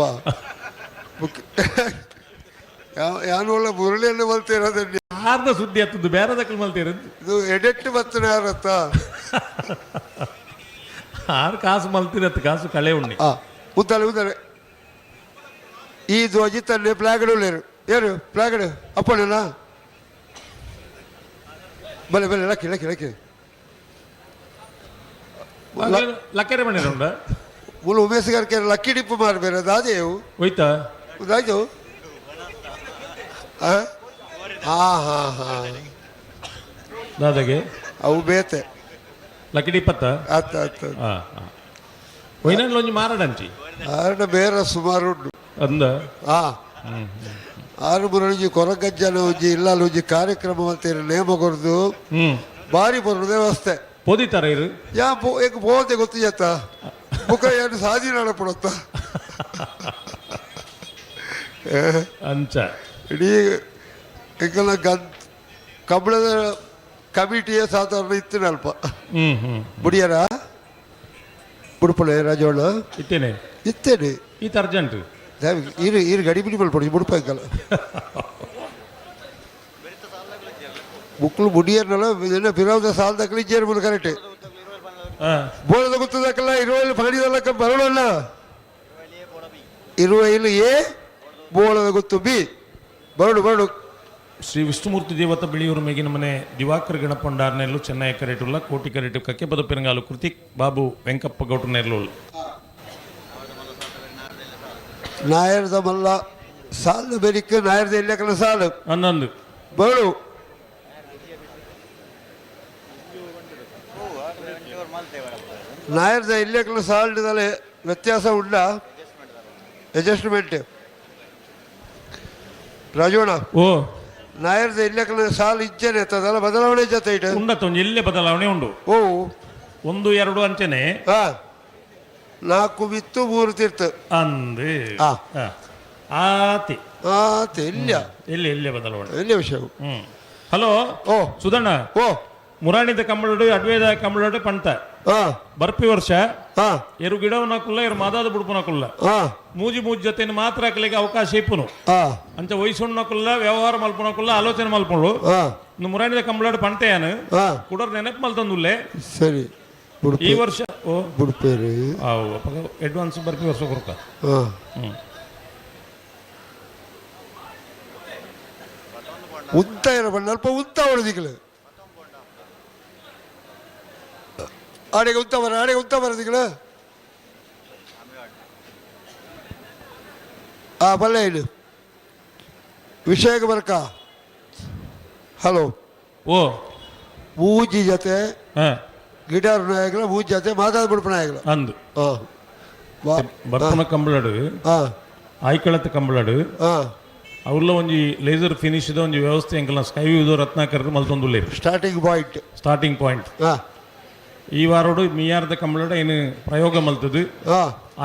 ಯಾನು ಒಳ್ಳೆ ಮುರಳಿಯನ್ನು ಮಲ್ತಿರೋದನ್ನೇ ಆರ್ಧ ಸುದ್ದಿ ಹತ್ತದ್ದು ಬೇರೆದಕ್ಲು ಮಲ್ತಿರೋದು. ಇದು ಎಡೆಟ್ಟು ಬತ್ತನ ಯಾರತ್ತ ಆರು ಕಾಸು ಮಲ್ತಿರತ್ತು ಕಾಸು ಕಳೆ ಉಣ್ಣಿ. ಉದ್ದಾಳೆ ಉದ್ದಾಳೆ ಈ ಧ್ವಜ ತನ್ನೆ ಪ್ಲಾಗಡು ಉಳ್ಳೇರು ಏನು ಪ್ಲಾಗಡು ಅಪ್ಪಣ್ಣ ಬಲೆ ಬಲೆ lucky lucky lucky ಲಕ್ಕೆರೆ ಮನೆ ಉಂಡ ಮುಲು ಉಮೇಶ್ ಗಾರ್ಕೆ ಲಕ್ಕಿ ಡಿಪ್ಪು ಮಾರ್ಬೇರೆ ದಾದೇವು ಹೋಯ್ತಾ ದಾಜು ಹಾ ಹಾ ಹಾ ದಾದಾಗೆ ಅವು ಬೇತೆ ಲಕ್ಕಿ ಡಿಪ್ಪತ್ತ ಆತ ಆತ ಹಾಂ ಹಾಂ ಒಯ್ನಲ್ಲಿ ಒಂಜಿ ಮಾರಾಡಂಚಿ ಆರಣ ಬೇರೆ ಸುಮಾರು ಉಂಟು. ಅಂದ ಹಾ ಆರು ಮುರಳಿಜಿ ಕೊರಗಜ್ಜನ ಒಂಜಿ ಇಲ್ಲಾಲ ಒಂಜಿ ಕಾರ್ಯಕ್ರಮ ಅಂತ ನೇಮ ಕೊರ್ದು ಬಾರಿ ಬರು ವ್ಯವಸ್ಥೆ ಪೋದಿತಾರ ಇರು ಯಾ ಏಕ ಪೋತೆ ಗೊತ್ತು ಜತ್ತ ಮುಖ ಏನು ಸಾಧಿ ನಡಪಡತ್ತ ಅಂಚ ಇಡೀ ಎಂಕಲ್ನ ಗನ್ ಕಂಬಳದ ಕಮಿಟಿಯೇ ಸಾಧಾರಣ ಇತ್ತಿನಲ್ಪ ಬುಡಿಯರ ಬುಡುಪಳೆ ರಾಜೋಳ ಇತ್ತೇನೆ ಇತ್ತೇನೆ ಈತ ಅರ್ಜೆಂಟ್ ಇರು ಇರು ಗಡಿಬಿಡಿ ಮಲ್ಪಡಿ ಬುಡುಪ ಎಂಕಲ್ಲ ಬುಕ್ಲು ಬುಡಿಯರ್ನಲ್ಲ ಏನ ಬಿರಾವ್ದ ಸಾಲ್ ದಕ್ಕಲಿ ಇಜ್ಜೇರು ಮುಲು ಕರೆಕ್ಟ್ ಬೋಳದ ಗೊತ್ತದಕ್ಕಲ್ಲ ಇರುವಲ್ಲಿ ಪಗಡಿದಲ್ಲಕ್ಕ ಬರೋಣ ಇರುವ ಇಲ್ಲಿ ಎ ಬೋಳದ ಗೊತ್ತು ಬಿ ಬರಡು ಬರಡು. ಶ್ರೀ ವಿಷ್ಣುಮೂರ್ತಿ ದೇವತ ಬಿಳಿಯೂರು ಮೇಗಿನ ಮನೆ ದಿವಾಕರ್ ಗಣಪಂಡಾರ್ನೆಲ್ಲು ಚೆನ್ನೈ ಕರೆಟುಲ್ಲ ಕೋಟಿ ಕರೆಟು ಕಕ್ಕೆಪದ ಪೆರಂಗಾಲು ಕೃತಿಕ್ ಬಾಬು ವೆಂಕಪ್ಪ ಗೌಟನೆರ್ಲು ನಾಯರ್ದ ಮಲ್ಲ ಸಾಲು ಬೆರಿಕ್ ನಾಯರ್ದ ಎಲ್ಲಕನ ಸಾಲು ಹನ್ನೊಂದು ಬರಡು. ನಾಯರ್ದ ಇಲ್ಲಕನ ಸಾಲ್ಡದಲ್ಲಿ ವ್ಯತ್ಯಾಸ ಉಂಡ ಅಡ್ಜಸ್ಟ್ಮೆಂಟ್ ರಾಜೋಣ ಓ ನಾಯರ್ದ ಇಲ್ಲಕನ ಸಾಲು ಇಜ್ಜನೆ ಇರ್ತದಲ್ಲ ಬದಲಾವಣೆ ಜೊತೆ ಇಟ್ಟು ಉಂಡತ್ತ ಒಂಜಿ ಎಲ್ಲೇ ಬದಲಾವಣೆ ಉಂಡು. ಓ 1 2 ಅಂಚನೆ 4 ಬಿತ್ತು 3 ತೀರ್ಥ ಅಂದು ಆತಿ ಆತಿ ಇಲ್ಲ ಎಲ್ಲಿ ಎಲ್ಲೇ ಬದಲಾವಣೆ ಎಲ್ಲಿ ವಿಷಯ. ಹಲೋ ಓ ಸುಧಣ್ಣ ಓ ಮುರಾಣಿದ ಕಂಬಳಡು ಅಡ್ವೇದ ಕಂಬಳಡು ಪಂತ ಬರ್ಪಿ ವರ್ಷ ಎರು ಗಿಡವನಕುಲ್ಲ ಎರು ಮಾದಾದ ಬುಡುಪನಕುಲ್ಲ ಮೂಜಿ ಮೂಜಿ ಜೊತೆ ಮಾತ್ರ ಹಾಕಲಿಕ್ಕೆ ಅವಕಾಶ ಇಪ್ಪುನು ಅಂಚ ವಯಸ್ಸುಣ್ಣಕುಲ್ಲ ವ್ಯವಹಾರ ಮಲ್ಪನಕುಲ್ಲ ಆಲೋಚನೆ ಮಲ್ಪುಂಡು ಮುರಾಣಿದ ಕಂಬಳಡು ಪಂತೆಯಾನು ಕುಡರ್ ನೆನಪು ಮಲ್ತಂದುಲ್ಲೆ. ಸರಿ ಈ ವರ್ಷ ಓ ಬುಡುಪೇರಿ ಅಡ್ವಾನ್ಸ್ ಬರ್ಪಿ ವರ್ಷ ಕೊಡ್ಕ. ಉಂತ ಇರ ಅಲ್ಪ ಉಂತ ಹೊಡೆದಿಕ್ಲು ಆಡೆಗೆ ಉಂತ ಬರ ಆಡೆಗೆ ಉಂತ ಬರೋದಿಕ್ಲು ಆ ಬಲ್ಲೆ ಇದು ವಿಷಯಕ್ಕೆ ಬರ್ಕ. ಹಲೋ ಓ ಮೂಜಿ ಜೊತೆ ಗಿಟಾರ್ ನಾಯಕಲ ಮೂಜಿ ಜೊತೆ ಮಾತಾಡ್ಬಿಡ್ಪ ನಾಯಕಲ ಅಂದು ಬರ್ಪನ ಕಂಬಳಡು ಆಯ್ಕಳತ್ತ ಕಂಬಳಡು ಅವ್ರಲ್ಲ ಒಂಜಿ ಲೇಸರ್ ಫಿನಿಶ್ ಒಂಜಿ ವ್ಯವಸ್ಥೆ ಎಂಕಲ್ನ ಸ್ಕೈ ವ್ಯೂ ರತ್ನಾಕರ್ ಮಲ್ತೊಂದುಲ್ಲೇರು starting point starting point ಈ ವಾರೋಡು ಮಿಯಾರ್ದ ಕಂಬಳಡ ಏನು ಪ್ರಯೋಗ ಮಲ್ತದು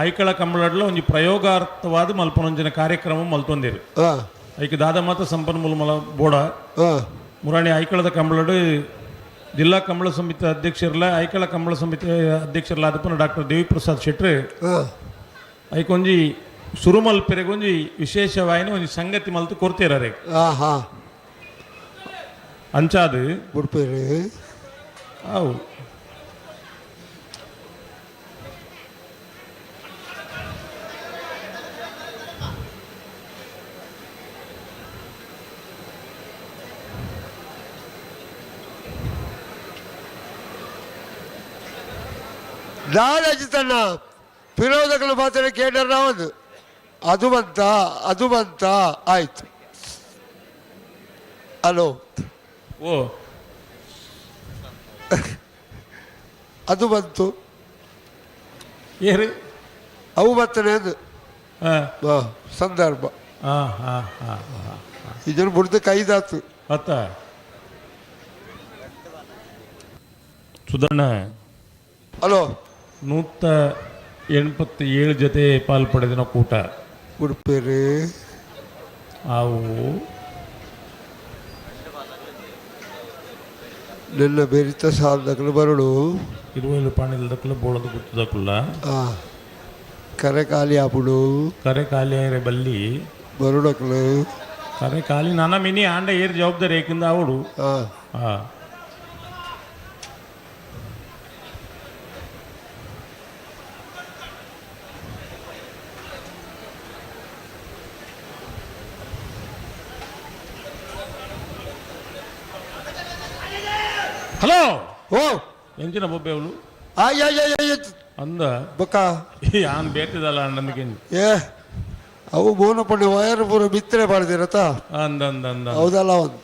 ಆಯ್ಕಳ ಕಂಬಳಡ್ಲ ಒಂಜಿ ಪ್ರಯೋಗಾರ್ಥವಾದ ಮಲ್ಪನೊಂಜಿನ ಕಾರ್ಯಕ್ರಮ ಮಲ್ತೊಂದಿರು. ಐಕ್ ದಾದ ಮಾತ ಸಂಪನ್ಮೂಲ ಮಲ ಬೋಡ ಮುರಾಣಿ ಆಯ್ಕಳದ ಕಂಬಳಡು ಜಿಲ್ಲಾ ಕಂಬಳ ಸಮಿತಿ ಅಧ್ಯಕ್ಷರ್ಲ ಐಕಳ ಕಂಬಳ ಸಮಿತಿ ಅಧ್ಯಕ್ಷರ್ಲಾದಪ್ಪನ ಡಾಕ್ಟರ್ ದೇವಿಪ್ರಸಾದ್ ಶೆಟ್ರು ಐಕೊಂಜಿ ಸುರುಮಲ್ ಪೆರೆಗೊಂಜಿ ವಿಶೇಷವಾಯಿನ ಒಂಜಿ ಸಂಗತಿ ಮಲ್ತು ಕೊರ್ತೀರ ಅಂಚಾದು ಬುಡ್ಪೇರಿ ಅವು ದಾದಾಜಿತಣ್ಣ ಪಿರೋಧಕನ ಪಾತ್ರ ಕೇಳರ್ ಒಂದು ಅದು ಬಂತ ಅದು ಬಂತ ಆಯ್ತು. ಹಲೋ ಓ ಅದು ಬಂತು ಏರು ಅವು ಬರ್ತದೆ ಅದು ಸಂದರ್ಭ ಇದನ್ನು ಬುಡ್ದು ಕೈದಾತು ಅತ್ತ ಸುಧಣ್ಣ. ಹಲೋ. 187 ಜೊತೆ ಪಾಲ್ ಪಡೆದಿನ ಕೂಟ. ಉಡುಪೇರಿ. ಅವು ನಿನ್ನ ಬೆರಿತ ಸಾಲದಕ್ಕಲು ಬರಡು. ಇರುವೈಲು ಪಾಣಿಲ್ದಕ್ಕಲ್ಲ ಬೋಳದ ಗುತ್ತದಕ್ಕಲ್ಲ. ಕರೆ ಖಾಲಿ ಆಪುಡು. ಕರೆ ಖಾಲಿ ಆಯ್ರೆ ಬಲ್ಲಿ. ಬರುಡಕ್ಲು. ಕರೆ ಖಾಲಿ ನಾನ ಮಿನಿ ಆಂಡ ಏರ್ ಜವಾಬ್ದಾರಿ ಏಕಿಂದ ಅವಡು. ಹಲೋ. ಓ. ಎಂಚಿನ ಬೊಬ್ಬೆ ಅವಳು? ಅಂದ. ಬೊಕ್ಕ. ಆನ್ ಬೇತಿದಲ್ಲ ಅಣ್ಣನಿಗೆ. ಏ ಅವು ಮೋನಪಳ್ಳಿ ವಯರ್ ಪೂರ ಬಿತ್ತನೆ ಮಾಡಿದಿರತ್ತ. ಅಂದ ಅಂದ ಅಂದ. ಹೌದಲ್ಲ ಒಂದು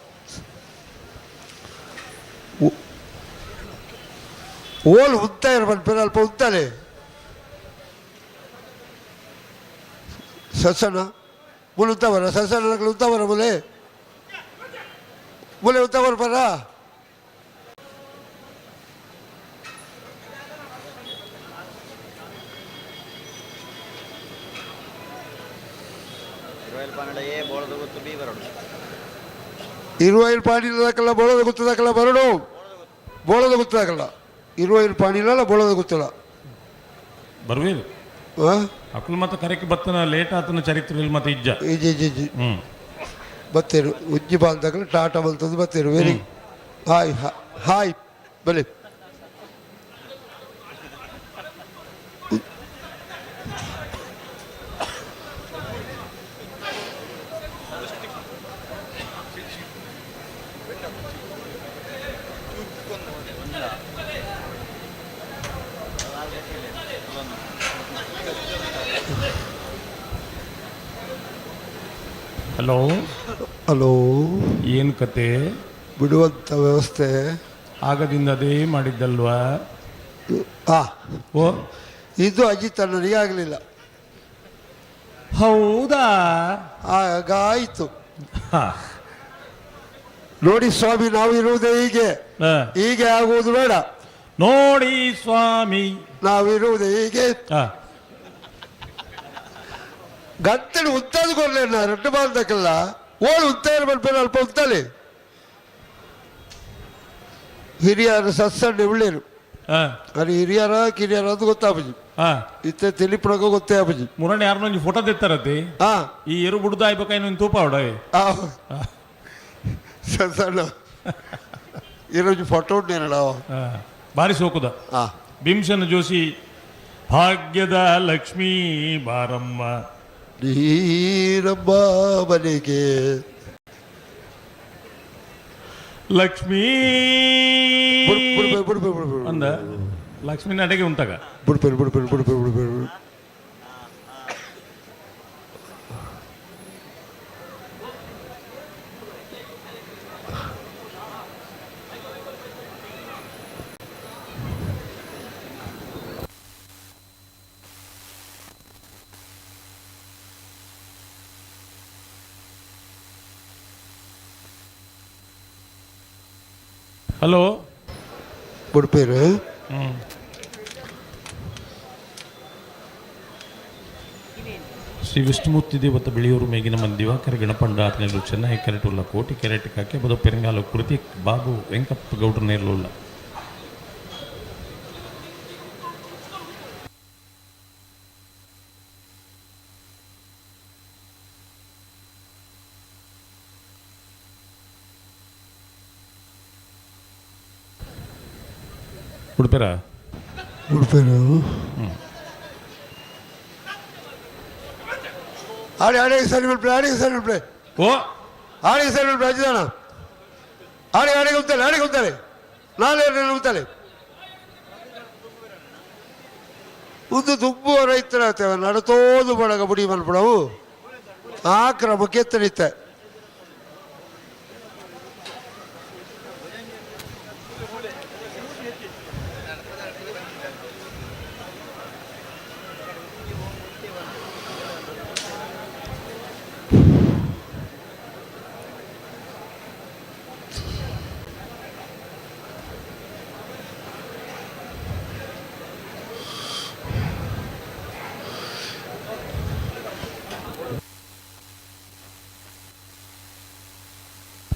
ಓಲ್ ಉದ್ದ ಇರ್ಬಾರ್ದು ಅಲ್ಪ ಉದ್ದಾಲೆ ಸಸಣ ಮುಲ್ ಉದ್ದ ಬರ ಸಸಣ ಉದ್ದ ಬರ ಮುಲೆ ಮುಲೆ ಉದ್ದ ಬರ. ಇರುವೈಲ್ ಪಾಣಿಲದಾಕಲ್ಲ ಬೋಳದ ಗುತ್ತದಾಕಲ್ಲ ಬರಡು ಬೋಳದ ಗುತ್ತದಾಕಲ್ಲ ಇರುವೈಲ್ ಪಾಣಿಲಲ್ಲ ಬೋಳದ ಗುತ್ತಲ್ಲ ಬರ್ವೇದು ಅಕುಲ್ ಮತ್ತೆ ಕರೆಕ್ ಬತ್ತನ ಲೇಟ್ ಆತನ ಚರಿತ್ರೆ ಮತ್ತೆ ಇಜ್ಜ. ಇಜ್ಜಿ ಇಜ್ಜಿ ಇಜ್ಜಿ ಬತ್ತೇರು ಉಜ್ಜಿ ಬಾಲ್ದಾಗಲ ಟಾಟಾ ಬಲ್ತದ್ದು ಬತ್ತೇರು. ವೆರಿ ಹಾಯ್ ಹಾಯ್ ಬಲೆ. ಹಲೋ. ಹಲೋ. ಏನು ಕತೆ? ಬಿಡುವಂಥ ವ್ಯವಸ್ಥೆ ಆಗದಿಂದ ಅದೇ ಮಾಡಿದ್ದಲ್ವಾ? ಓ ಇದು ಅಜಿತ್ ಅಣ್ಣನಿಗೆ ಆಗಲಿಲ್ಲ. ಹೌದಾ? ಆಗ ಆಯಿತು ನೋಡಿ ಸ್ವಾಮಿ, ನಾವು ಇರುವುದೇ ಹೀಗೆ, ಹೀಗೆ ಆಗುವುದು ಬೇಡ. ನೋಡಿ ಸ್ವಾಮಿ, ನಾವಿರುವುದೇ ಹೀಗೆ. ಗಂಟಲು ಉತ್ತದ ಕೊರ್ಲೆ ರೊಟ್ಟ ಬಾಲ್ದಕ್ಕಲ್ಲ ಓಳು ಉತ್ತ ಬರ್ಬೇಡ ಅಲ್ಪ ಉತ್ತಲೆ ಹಿರಿಯರು ಸತ್ಸಣ್ಣ ಉಳ್ಳೇರು ಅದು ಹಿರಿಯರ ಕಿರಿಯರ ಅಂತ ಗೊತ್ತಾಪುಜಿ, ಇತ್ತೆ ತಿಳಿಪುಣಕ ಗೊತ್ತೇ ಆಪುಜಿ. ಮುರಣಿ ಯಾರನ್ನೊಂಜಿ ಫೋಟೋ ತೆತ್ತಾರತಿ ಈ ಎರು ಬುಡ್ದು ಆಯ್ಬೇಕಾಯ್ನು ತೂಪ ಅವಡ. ಸಣ್ಣ ಈರೊಂಜಿ ಫೋಟೋ ಉಂಟೇನಡ. ಬಾರಿ ಸೋಕುದ ಭೀಮಸೇನ ಜೋಶಿ ಭಾಗ್ಯದ ಲಕ್ಷ್ಮೀ ಬಾರಮ್ಮ ನೀರಮ್ಮ ಮನೆಗೆ ಲಕ್ಷ್ಮೀ ಅಂದ ಲಕ್ಷ್ಮೀ ಅಡಿಗೆ ಉಂಟಾಗ ಬುಡ್ಪೇರು ಬುಡ್ಪೇರು ಬುಡ್ಪೇರು ಬುಡ್ಪೇರು. ಹಲೋ. ಬುಡ್ಪೇರು. ಶ್ರೀ ವಿಷ್ಣುಮೂರ್ತಿ ದೇವತ ಬೆಳೆಯೂರು ಮೇಗಿನ ಮಂದಿ ದಿವಾಕರ ಗಣಪಂಡ ಆತನೇರು ಚೆನ್ನೈ ಕೆರೆಟುಲ್ಲ ಕೋಟಿ ಕೆರೆಟ್ ಕಕ್ಕೆ ಬದ ಪೆರಂಗಾಲು ಕೃತಿಕ್ ಬಾಬು ವೆಂಕಪ್ಪ ಗೌಡ್ರ ನೇರ್ಲುಲ್ಲ. ಉಡುಪೇರ ಉಡುಪೇರು. ಆಡಿ ಆಡಿ ಸರಿ ಬಿಡ್ಪ್ಲೆ, ಆಡಿ ಸರಿ ಬಿಡ್ಪ್ಲೆ. ಓ ಆಡಿ ಸರಿ ಬಿಡ್ಪ್ಲೆ ಅಜ್ಜಿದಾನ. ಆಡಿ ಆಡಿ ಉತ್ತಾರೆ, ಆಡಿ ಉತ್ತಾರೆ, ನಾಳೆ ಉತ್ತಾರೆ. ಉದ್ದು ತುಂಬುವ ರೈತರ ನಡತೋದು ಬಳಗ ಬುಡಿ ಮಲ್ಪಡವು ಆ ಕ್ರಮಕ್ಕೆ ತಡೀತೆ.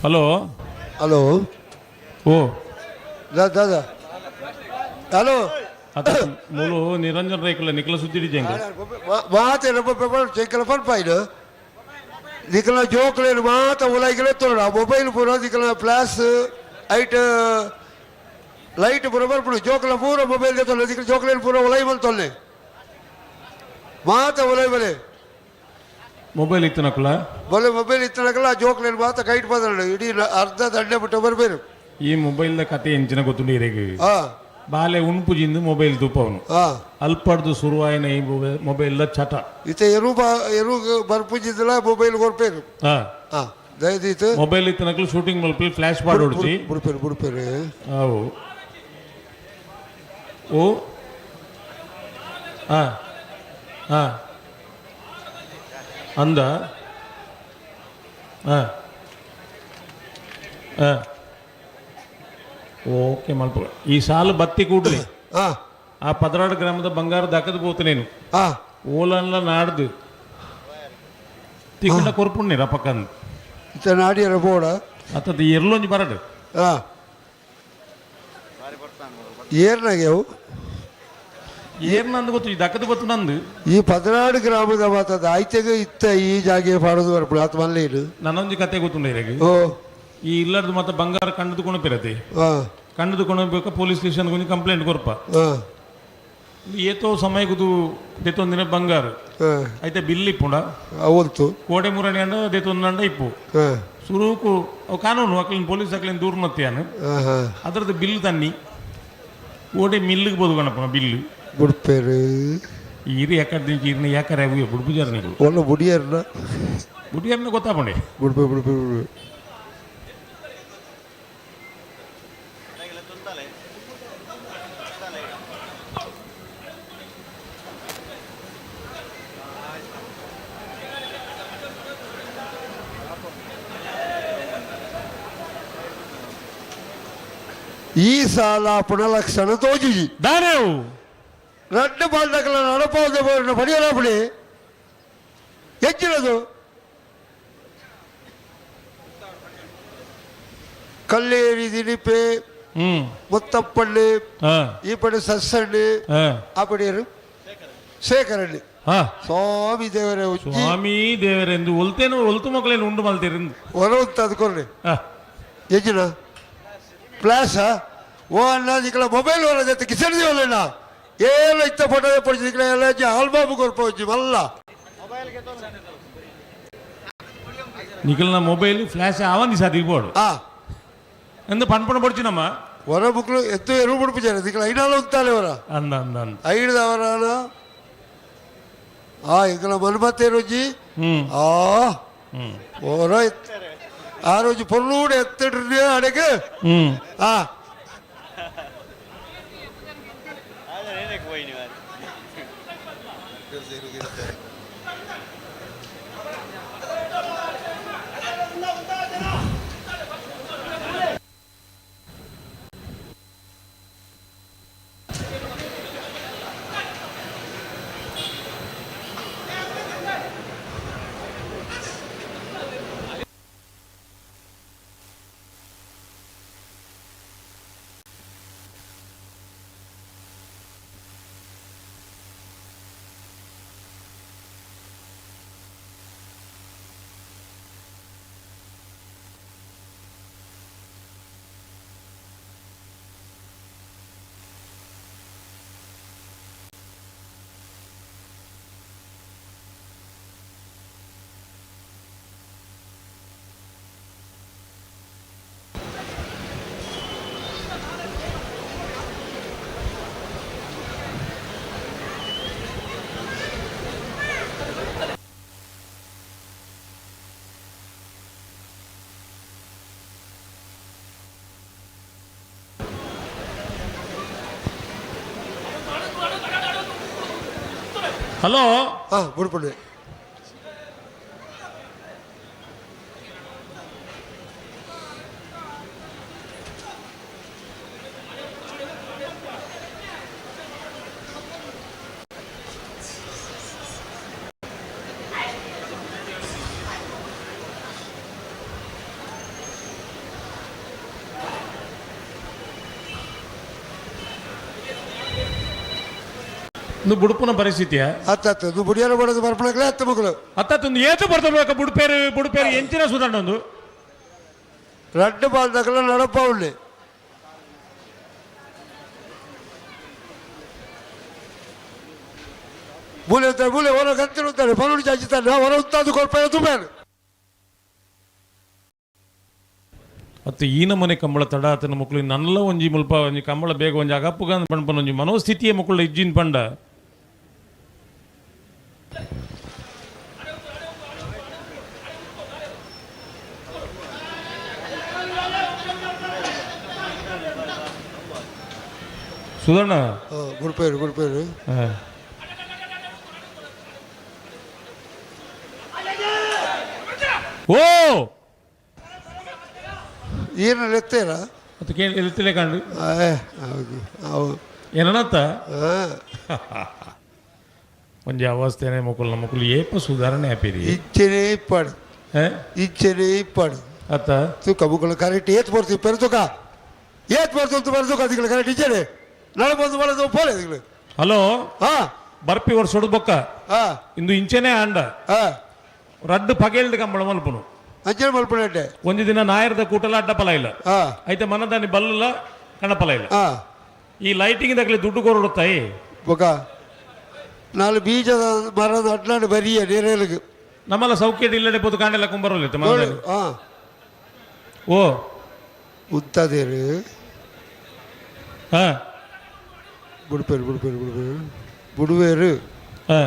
Hello hello. ಓ. ದಾದಾ ಹಲೋ. ಅತ್ತ ಮೂಲು ನಿರಂಜನ್ ರೈಕುಲ ನಿಖಲ ಸುದ್ದಿ ಜಂಗ. ಮಾತೆ ಚೆಕ್ಕಲ ಪನ್ಪಾಯ್ನು ನಿಕಲ ಜೋಕ್ಲೇನು ಮಾತ ಉಲಾಯ್ಕಲೆ ತೋಡ ಮೊಬೈಲ್ ಪೂರ ನಿಕಲ ಫ್ಲಾಶ್ ಐಟ್ ಲೈಟ್ ಪೂರ ಬರ್ಪುಡು ಜೋಕ್ಲ ಪೂರ ಮೊಬೈಲ್ ತೊಲೆ ನಿಕಲ ಜೋಕ್ಲೇನು ಪೂರ ಉಲಾಯ್ ಮಲ್ತೊಲ್ಲೆ ಮಾತ ಉಲಾಯ್ ಬಲೆ. ಮೊಬೈಲ್ ಇತ್ತು ನಕುಲ. ಬೊಲೆ ಮೊಬೈಲ್ ಇತ್ತನಕಲ ಜೋಕ್ಲೇನು ಮಾತ ಕೈಟ್ ಬಂದಳು ಇಡೀ ಅರ್ಧ ದಂಡೆ ಬಿಟ್ಟು ಬರ್ಬೇರು. ಈ ಮೊಬೈಲ್ದ ಕತೆ ಎಂಚಿನ ಗೊತ್ತುಂಡು ಇರೆಗ್? ಹಾ. ಬಾಲೆ ಉಣ್ಪುಜಿಂದು ಮೊಬೈಲ್ ತೂಪವನು. ಹಾ. ಅಲ್ಪಡ್ದು ಶುರುವಾಯಿನ ಈ ಮೊಬೈಲ್ದ ಚಟ. ಇತ್ತೆ ಎರು ಬಾ ಎರು ಬರ್ಪುಜಿದ್ದಲ ಮೊಬೈಲ್ ಕೊರ್ಪೇರು. ಹಾ. ಹಾ ದಯದೀತು. ಮೊಬೈಲ್ ಇತ್ತು ನಕಲು ಶೂಟಿಂಗ್ ಮಲ್ಪಿ ಫ್ಲಾಶ್ ಮಾಡಿ ಹೊಡ್ಸಿ. ಬುಡ್ಪೇರು ಬುಡ್ಪೇರು. ಅವು ಓ ಹಾ ಹಾ ಅಂದ ಹಾ ಹಾ ಓಕೆ ಮಲ್ಪ ಈ ಸಾಲು ಬತ್ತಿ ಕೂಡ್ಲಿ. ಹಾ. ಆ 16 ಗ್ರಾಮದ ಬಂಗಾರ ದಕ್ಕದ ಪೋತು ನೀನು. ಹಾ. ಓಲನ್ಲ ನಾಡ್ದು ತಿಕ್ಕಂಡ ಕೊರ್ಪುಣ್ಣಿ ರಪಕ್ಕಂದು. ಇತ್ತೆ ನಾಡಿಯರ ಬೋಡ. ಅತ್ತದ ಎರ್ಲೊಂಜಿ ಬರಡು. ಹಾ ಏರ್ನಾಗೆವು. ಏರ್ನಂದು ಗೊತ್ತು ಈ ದಕ್ಕದ ಗೊತ್ತು ನಂದು. ಈ 16 ಗ್ರಾಮದ ಮಾತದ ಆಯ್ತೆಗ ಇತ್ತ ಈ ಜಾಗೆ ಪಾಡೋದು ಬರ್ಪುಡು ಆತ ಮಲ್ಲೇನು. ನನ್ನೊಂಜಿ ಕತೆ ಗೊತ್ತುಂಡ ಇರೆಗ್? ಓ. ಈ ಇಲ್ಲರ್ದು ಮತ್ತೆ ಬಂಗಾರ ಕಂಡದು ಕೊಣಪಿರತೆ. ಹಾ. ಕಂಡದು ಕೊಣಬೇಕು ಪೊಲೀಸ್ ಸ್ಟೇಷನ್ ಕೊಂಚ ಕಂಪ್ಲೇಂಟ್ ಕೊರ್ಪ. ಹಾ. ಏತೋ ಸಮಯಗುದು ದೆತ್ತೊಂದಿನ ಬಂಗಾರ. ಹಾ. అయితే ಬಿಲ್ ಇಪ್ಪುಂಡ. ಅವಲ್ತು. ಕೋಡೆ ಮುರಣಿ ಅಂಡ ದೆತ್ತೊಂದಂಡ ಇಪ್ಪು. ಹಾ. ಸುರುಕು ಅವು ಕಾನೂನು ಅಕ್ಲಿನ ಪೊಲೀಸ್ ಅಕ್ಲಿನ ದೂರ ಮತ್ತಿಯಾನು. ಆಹಾ. ಅದರದ್ದು ಬಿಲ್ ತನ್ನಿ ಕೋಡೆ ಮಿಲ್ಲಿಗೆ ಬೋದು ಗಣಪನ ಬಿಲ್ಲು. ಬುಡ್ಪೇರು. ಇರಿ ಎಕ್ಕಡ నుంచి ಇರ್ನ ಯಾಕರೆ ಅವು ಬುಡ್ಪುಜಾರ ನೀವು. ಒಲ್ಲ ಬುಡಿಯರ್ನ. ಬುಡಿಯರ್ನ ಗೊತ್ತಾಪಂಡೆ. ಬುಡ್ಪೆ ಬುಡ್ಪೆ ಬುಡ್ಪೆ. ಈ ಸಾಲ ಪುನಲಕ್ಷಣ ತೋಜುಜಿ. ದಾನೇವು. ರಡ್ಡು ಬಾಲ್ದಕಲ ನಡಪಾದ ಪಡಿಯಲಾಪುಡಿ ಹೆಚ್ಚಿನದು ಕಲ್ಲೇರಿ ದಿನಿಪೆ ಮುತ್ತಪ್ಪಳ್ಳಿ ಈ ಪಡೆ ಸಸ್ಸಳ್ಳಿ ಆ ಪಡೆಯರು ಶೇಖರಳ್ಳಿ ಸ್ವಾಮಿ ದೇವರೇ. ಸ್ವಾಮಿ ದೇವರೆಂದು ಒಲ್ತೇನು ಒಲ್ತು ಮಕ್ಕಳೇನು ಉಂಡು ಮಲ್ತೀರಿಂದ. ಹೊರ ಅದ್ಕೊರ್ರಿ ಹೆಚ್ಚಿನ ಪ್ಲಾಸ ಓ ಅಣ್ಣ ನಿಕಲ ಮೊಬೈಲ್ ಹೊರ ಜೊತೆ ಕಿಸನ್ ದೇವಲ್ಲ ಏಳು ಇತ್ತ ಫೋಟೋ ಪಡಿಸಿ ನಿಕಲ ಎಲ್ಲ ಆಲ್ಬಮ್ ಕೊರ್ಪೋಜಿ ಮಲ್ಲ. ನಿಖಲ್ನ ಮೊಬೈಲ್ ಫ್ಲಾಶ್ ಆವಂದಿ ಸಾದಿಗೆ ಬೋಡು ಎಂದು ಪನ್ಪಣ ಪಡ್ಚಿನಮ್ಮ. ಹೊರ ಬುಕ್ಲು ಎತ್ತು ಎರು ಬಿಡ್ಪಿಚಾರೆ ನಿಕಲ ಐನಾಲ ಉಂತಾಲೆ ಹೊರ. ಅಂದ ಅಂದ ಅಂದ. ಐಡ್ದವರ ಆ ಎಂಕಲ ಮನ್ಮತ್ತೆ ರುಜಿ ಆ ಹೊರ ಆ ರೋಜು ಪೊರ್ಲೂಡು ಎತ್ತಿಡ್ರಿ ಅಡಗೆ ಆ. ಹಲೋ. ಹಾ ಬುಡ್ಪುಡಿ. ಇಂದು ಬುಡುಪುನ ಪರಿಸ್ಥಿತಿಯ ಅತ್ತ ಇದು ಬುಡಿಯರ ಬಡದು ಬರ್ಪಣಕ್ಲೆ ಅತ್ತ ಮಗಳು. ಅತ್ತ ಒಂದು ಏತು ಬರ್ತಬೇಕು ಬುಡುಪೇರು ಬುಡುಪೇರು ಎಂಚಿನ ಸುಧಾರಣ ಒಂದು. ರಡ್ಡು ಬಾಲ್ ದಗಲ ನಡಪ ಉಳ್ಳಿ. ಮೂಲೆ ಉತ್ತಾರೆ ಮೂಲೆ ಹೊರ ಗಂತಿರುತ್ತಾರೆ ಬರುಣಿ ಚಾಚಿತಾರೆ ಹೊರ ಉತ್ತಾದು ಕೊರ್ಪ ತುಂಬೇರು. ಮತ್ತು ಈ ನಮೂನೆ ಕಂಬಳ ತಡ ಆತನ ಮಕ್ಕಳು ನಲ್ಲ ಒಂಜಿ ಮುಲ್ಪ ಒಂಜಿ ಕಂಬಳ ಬೇಗ ಒಂಜಿ ಅಗಪ್ಪುಗ ಪಂಪನ ಒಂಜಿ ಮನೋಸ್ಥಿತಿಯ ಮಕ್ಕಳು ಇಜ್ಜಿನ ಪಂಡ. ಸುಧಣ್ಣ. ಗುಡ್ಪೇರು ಗುಡ್ಪೇರು. ಓ ಏನು ಎತ್ತೇರ? ಮತ್ತು ಕೇಳಿ ಎತ್ತಿಲೆ ಕಂಡು. ಹೌದು ಹೌದು. ಏನನ್ನತ್ತ ಒಂಜಿ ಅವಸ್ಥೆನೆ ಮಕ್ಕಳು ಮಕ್ಕಳು ಏಪ ಸುಧಾರಣೆ ಆಪಿರಿ. ಇಚ್ಚನೆ ಇಪ್ಪಾಡು. ಇಚ್ಚನೆ ಇಪ್ಪಾಡು. ಅತ್ತ ತೂಕ ಮುಕ್ಕಳು ಕರೆಕ್ಟ್ ಏತ್ ಬರ್ತೀವಿ ಪೆರ್ತುಕ ಏತ್ ಬರ್ತು ಬರ್ತುಕ ಅದಿಗಳು ಕರೆಕ್ಟ್ ಇಚ್ಚನೆ ನಡ ಬಂದು ಬಳದು ಪೋಲೆ ಅದಿಗಳು. ಹಲೋ. ಹಾ. ಬರ್ಪಿ ವರ್ಷ ಬೊಕ್ಕ. ಹಾ. ಇಂದು ಇಂಚೆನೆ ಆಂಡ. ಹಾ. ರಡ್ಡು ಪಗೇಲ್ಡ್ ಕಂಬಳ ಮಲ್ಪುನು. ಅಂಚನೆ ಮಲ್ಪುನ. ಒಂಜಿ ದಿನ ನಾಯರದ ಕೂಟಲ ಅಡ್ಡಪಲ ಇಲ್ಲ. ಹಾ. ಐತೆ ಮನದಾನಿ ಬಲ್ಲಲ ಕಣಪಲ ಇಲ್ಲ. ಹಾ. ಈ ಲೈಟಿಂಗ್ ದಗಲಿ ದುಡ್ಡು ಕೊರಡುತ್ತಾಯಿ. ಬೊಕ್ಕ ನಾಲ್ ಬೀಜದ ಮರದ ಅಡ್ಲಾಂಡ್ ಬರಿಯ ನೇರೇಲಿಗೆ. ನಮ್ಮಲ್ಲ ಸೌಖ್ಯ ಇಲ್ಲಡೆ ಪೋದು ಕಾಂಡೆಲ್ಲ ಕುಂಬರೋಲ್ಲ. ಹಾ. ಓ ಉತ್ತದೇರು. ಹಾ. ಬುಡ್ಪೇರು ಬುಡ್ಪೇರು ಬುಡ್ಪೇರು ಬುಡುವೇರು. ಹಾ.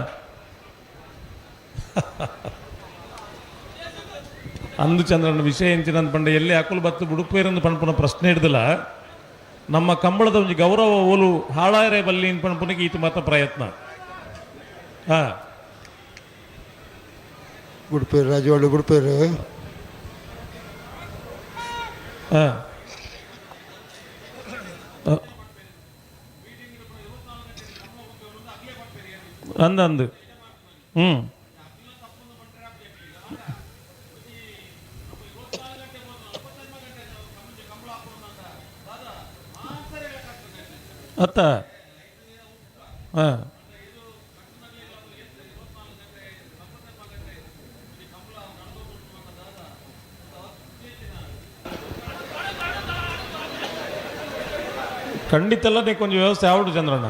ಅಂದು ಚಂದ್ರನ ವಿಷಯ ಎಂಚಿನ ಪಂಡ ಎಲ್ಲಿ ಅಕುಲು ಬತ್ತು ಬುಡುಪೇರಂದು ಪಣ್ಪುನ ಪ್ರಶ್ನೆ ಹಿಡ್ದಲ್ಲ. ನಮ್ಮ ಕಂಬಳದ ಒಂಜಿ ಗೌರವ ಓಲು ಹಾಳಾರೆ ಬಲ್ಲಿ ಪಣ್ಪುನಿಗೆ ಈತ ಮಾತ್ರ ಪ್ರಯತ್ನ. ಹಾ. ಬುಡ್ಪೇರು ರಾಜವಾಡ ಬುಡ್ಪೇರು. ಹಾ. ಅಂದ ಅಂದು ಹ್ಞೂ ಅತ್ತ ಹಾಂ ಖಂಡಿತಲ್ಲ ಕೊಂಚ ವ್ಯವಸ್ಥೆ ಆವಡು ಚಂದ್ರಣ್ಣ.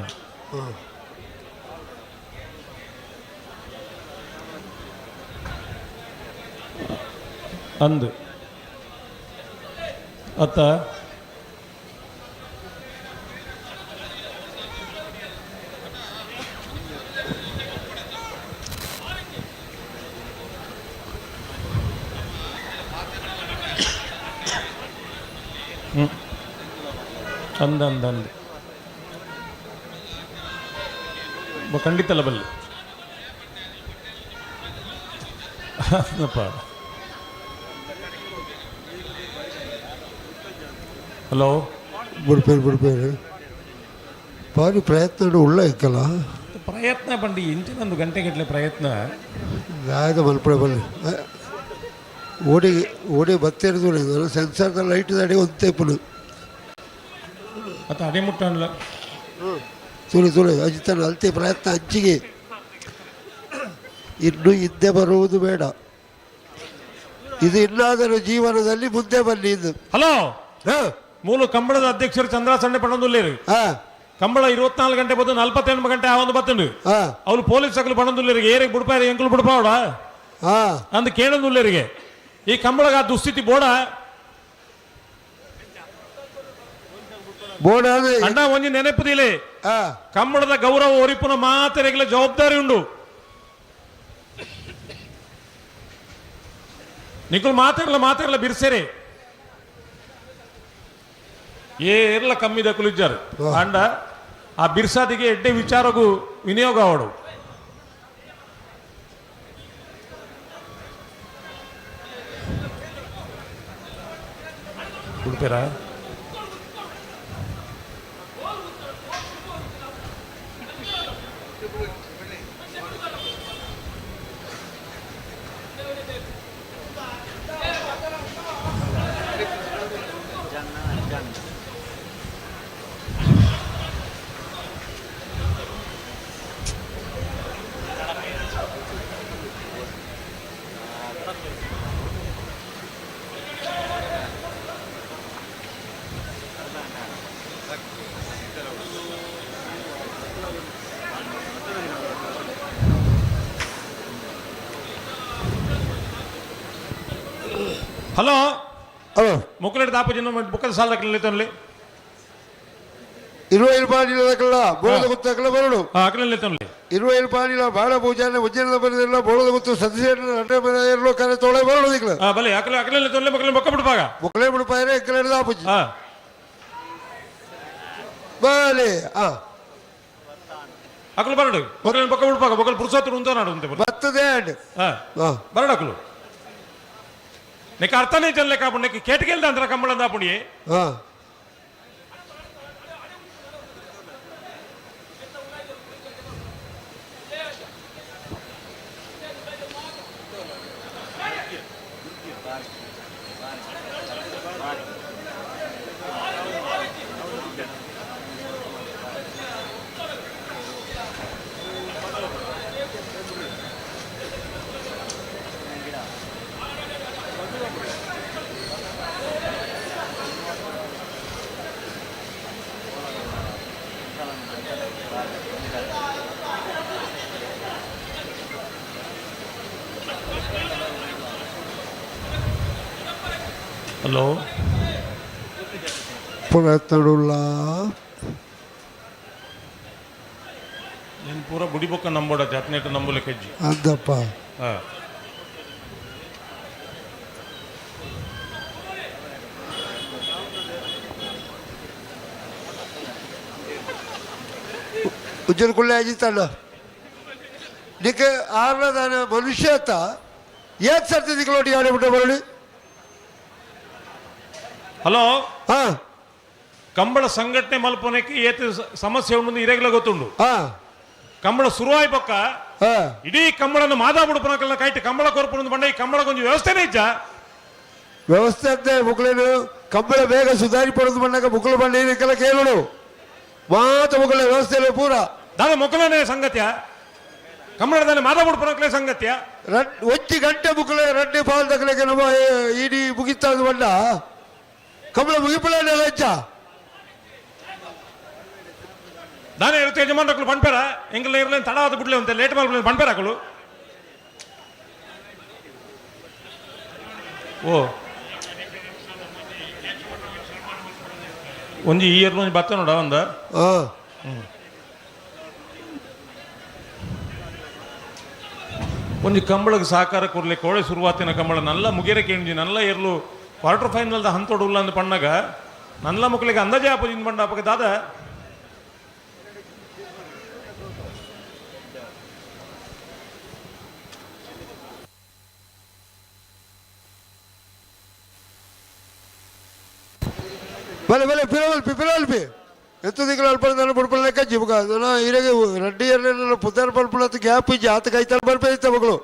ಅಂದು ಅತ್ತ ಅಂದ ಅಂದ ಅಂದ ಖಂಡಿತಲ್ಲ ಬಲ್ಲಿ ಅಪ್ಪ. ಹಲೋ. ಬುಡ್ಪೇರು ಬುಡ್ಪೇರು ಭಾರಿ ಪ್ರಯತ್ನ ಉಳ್ಳ ಇಕ್ಕಲ್ಲ. ಪ್ರಯತ್ನ ಪಂಡಿ ಇಂಚಿನೊಂದು ಗಂಟೆಗಟ್ಟಲೆ ಪ್ರಯತ್ನ. ದಾಯದ ಮಲ್ಪಡೆ ಬಲ್ಲಿ ಓಡಿ ಓಡಿ ಬತ್ತಿರೋದು ಸೆನ್ಸರ್ದ ಲೈಟ್ ಅಡಿ ಒಂದು ತೇಪುಲು. ಅತ್ತ ಅಡಿ ಮುಟ್ಟಲ್ಲ. ತುಳಿ ತುಳಿ ಅಜಿತನ ಅಲ್ತಿ ಪ್ರಯತ್ನ ಹಂಚಿಗೆ ಇನ್ನು ಹಿಂದೆ ಬರುವುದು ಬೇಡ. ಇದು ಇನ್ನಾದರೂ ಜೀವನದಲ್ಲಿ ಮುಂದೆ ಬನ್ನಿ ಇದು. ಹಲೋ. ಮೂಲ ಕಂಬಳದ ಅಧ್ಯಕ್ಷರು ಚಂದ್ರ ಸಣ್ಣ ಪಣದುಲ್ಲೇರು. ಕಂಬಳ 24 ಗಂಟೆ ಬದ್ದು 48 ಗಂಟೆ ಆ ಒಂದು ಬತ್ತಂಡು. ಅವ್ರು ಪೊಲೀಸ್ ಅಕಲು ಪಣದುಲ್ಲೇರಿಗೆ ಏರಿಗೆ ಬುಡ್ಪಾರ ಎಂಕುಲು ಬುಡ್ಪಾವಡ ಅಂದ್ ಕೇಳದುಲ್ಲೇರಿಗೆ ಈ ಕಂಬಳಗ ಆ ದುಸ್ಥಿತಿ ಬೋಡ ಬೋಡ ಅಣ್ಣ ಒಂಜಿ ನೆನಪುದಿಲೆ ಕಂಬಳದ ಗೌರವ ಒರಿಪುನ ಮಾತೆರೆಗ್ಲ ಜವಾಬ್ದಾರಿ ಉಂಡು. ನಿಕುಲ್ ಮಾತಾಡಲ ಮಾತಾಡಲ ಬಿರ್ಸೇರೆ ಏರ್ಲ ಕಮ್ಮಿ ದಕ್ಕಲು ಇಜ್ಜಾರು ಅಂಡ ಆ ಬಿರ್ಸಾದಿಗೆ ಎಡ್ಡೆ ವಿಚಾರಗೂ ವಿನಿಯೋಗ ಅವಡು. ಉಡುಪೇರಾ? Hello. Hello. ಮೊಕ್ಕಲೆಡ್ ದಾಪುಜಿ ಬೊಕ್ಕದ ಸಾಲದಕ್ಲೆ ಲೆತ್ತೊನ್ಲೆ. 20 ಪಾಣಿಲ ಬೋಳದ ಗುತ್ತಕಲ ಬರಡು. ಅಕ್ಲೆ ಲೆತ್ತೊನ್ಲೆ. 20 ಪಾಣಿಲ ಬಾಳ ಪೂಜಾನೆ ಉಜ್ಜನದ ಬರದಿಲ್ಲ ಬೋಳದ ಗುತ್ತು ಸದಸ್ಯರ ರಡ್ಡೆ ಬರದಿಲ್ಲ ಕರೆ ತೋಳೆ ಬರಡು ದಿಕ್ಲ. ಬಲೆ ಅಕ್ಲೆ ಅಕ್ಲೆ ಲೆತ್ತೊನ್ಲೆ ಮೊಕ್ಕಲೆ ಬೊಕ್ಕ ಬಿಡ್ಪಾಗ. ಮೊಕ್ಕಲೆ ಬಿಡ್ಪಾಯರೆ ಎಕ್ಕಲೆ ದಾಪುಜಿ. ಬಲೆ ಆ ಅಕ್ಲು ಬರಡು ಮೊಕ್ಕಲೆ ಬೊಕ್ಕ ಬಿಡ್ಪಾಗ ಬೊಕ್ಕಲು ಪುರುಷೋತ್ತರ ಉಂತ ನಾಡು ಉಂತೆ ಬರ್ತದೆ ಅಂಡ್. ಬರಡು ಅಕ್ಲು. ನೆಕ್ ಅರ್ಥನೇ ಜನ ಲೆಕ್ಕ ನೆಕ್ ಕೇಟಗೆಲ್ದ ಅಂತರ ಕಂಬಳ ದಾಪುಣಿ. ಹಲೋ. ಪುರತಡುಲ್ಲ. ನೀನು ಪೂರ ಬುಡಿಬೊಕ್ಕ ನಂಬೋಡ ಜಾತ್ನೇಟ ನಂಬುಲೆ ಕೆಜ್ಜಿ. ಅದಪ್ಪ. ಉಜ್ಜನ ಕುಳ್ಳೆ ಆಗಿತ್ತಲ್ಲ ನಿಕ್ಕೆ ಆರ್ಲದಾನ ಮನುಷ್ಯ ಅತ್ತ ಏತ್ ಸರ್ತಿ ದಿಕ್ಲೋಟಿ ಆಡಿಬಿಟ್ಟೆ ಬರಲಿ. ಹಲೋ. ಕಂಬಳ ಸಂಘಟನೆ ಮಲ್ಪನಕ್ಕೆ ಏತ್ ಸಮಸ್ಯೆ ಉಂಡು ಇರೆಗ್ಲ ಗೊತ್ತುಂಡು. ಕಂಬಳ ಶುರುವಾಯ್ ಬೊಕ್ಕ ಇಡೀ ಕಂಬಳನ್ನು ಮಾದಾ ಬುಡುಪನಕಲ್ನ ಕೈಟ್ ಕಂಬಳ ಕೊರ್ಪುನ ಬಂಡ ಈ ಕಂಬಳ ಕೊಂಚ ವ್ಯವಸ್ಥೆನೇ ಇಜ್ಜ. ವ್ಯವಸ್ಥೆ ಅಂತೆ ಮುಕ್ಳೇನು ಕಂಬಳ ಬೇಗ ಸುಧಾರಿ ಪಡೆದು ಬಂದಾಗ ಮುಕ್ಕಳು ಬಂಡ ಇದಕ್ಕೆಲ್ಲ ಕೇಳೋಡು ಮಾತ ಮುಕ್ಕಳ ವ್ಯವಸ್ಥೆ ಪೂರ. ದಾದ ಮೊಕ್ಕಲನೇ ಸಂಗತ್ಯ ಕಂಬಳದಾನೆ ಮಾದಾ ಬುಡುಪನಕಲೇ ಸಂಗತ್ಯ. ಒಂಜಿ ಗಂಟೆ ಮುಕ್ಕಳೆ ರಡ್ಡೆ ಪಾಲ್ ತಕಲೆಗೆ ನಮ್ಮ ಇಡೀ ಮುಗಿತಾದ ಬಂಡ ಕಂಬಳ ಮುಗಿಪುಳ ಹೆಚ್ಚ. ದಾನೆ ಇರುತ್ತೆ ಯಜಮಾನ್ರಕ್ಲು ಪಣ್ಪೇರ ಎಂಗಲ್ ಇರ್ಲೇನು ತಡ ಆದ ಬಿಡ್ಲೆ ಅಂತ ಲೇಟ್ ಮಾಡ್ಬಿಡ್ಲೆ ಪಣ್ಪೇರ ಹಾಕಲು. ಓ ಒಂಜಿ ಈ ಇಯರ್ ಒಂಜಿ ಬತ್ತ ನೋಡ ಒಂದ. ಒಂಜಿ ಕಂಬಳಗ್ ಸಹಕಾರ ಕೊರ್ಲೆ ಕೋಳೆ ಶುರುವಾತಿನ ಕಂಬಳ ನಲ್ಲ ಮುಗಿರ ಕೇಂಜಿ ನಲ್ಲ ಏರ್ಲು ಕ್ವಾರ್ಟರ್ ಫೈನಲ್ದ ಹಂತೋಡು ಉಲ್ಲ ಅಂದ್ ಪಣ್ಣಗ ನಲ್ಲ ಮುಕ್ಳಿಗೆ ಅಂದಾಜೆ ಆಪೋಜಿನ್ ಬಂಡ ಅಪಗ ದಾದ. ಬಲೆ ಬಲೆ ಪಿರವಲ್ಪಿ ಪಿರವಲ್ಪಿ ಎತ್ತು ದಿಕ್ಕಲು ಅಲ್ಪ ನನ್ನ ಬುಡ್ಪಲ ಲೆಕ್ಕ ಜಿಬುಕ ಅದನ್ನ ಇರಗೆ ರೆಡ್ಡಿ ಎರಡೆಲ್ಲ ಪುದ್ದಾರ ಪಲ್ಪುಲ ಗ್ಯಾಪ್ ಇಜ್ಜಿ ಆತ ಕೈತಾರ ಬರ್ಪೆ ಇತ್ತ ಮಗಳು.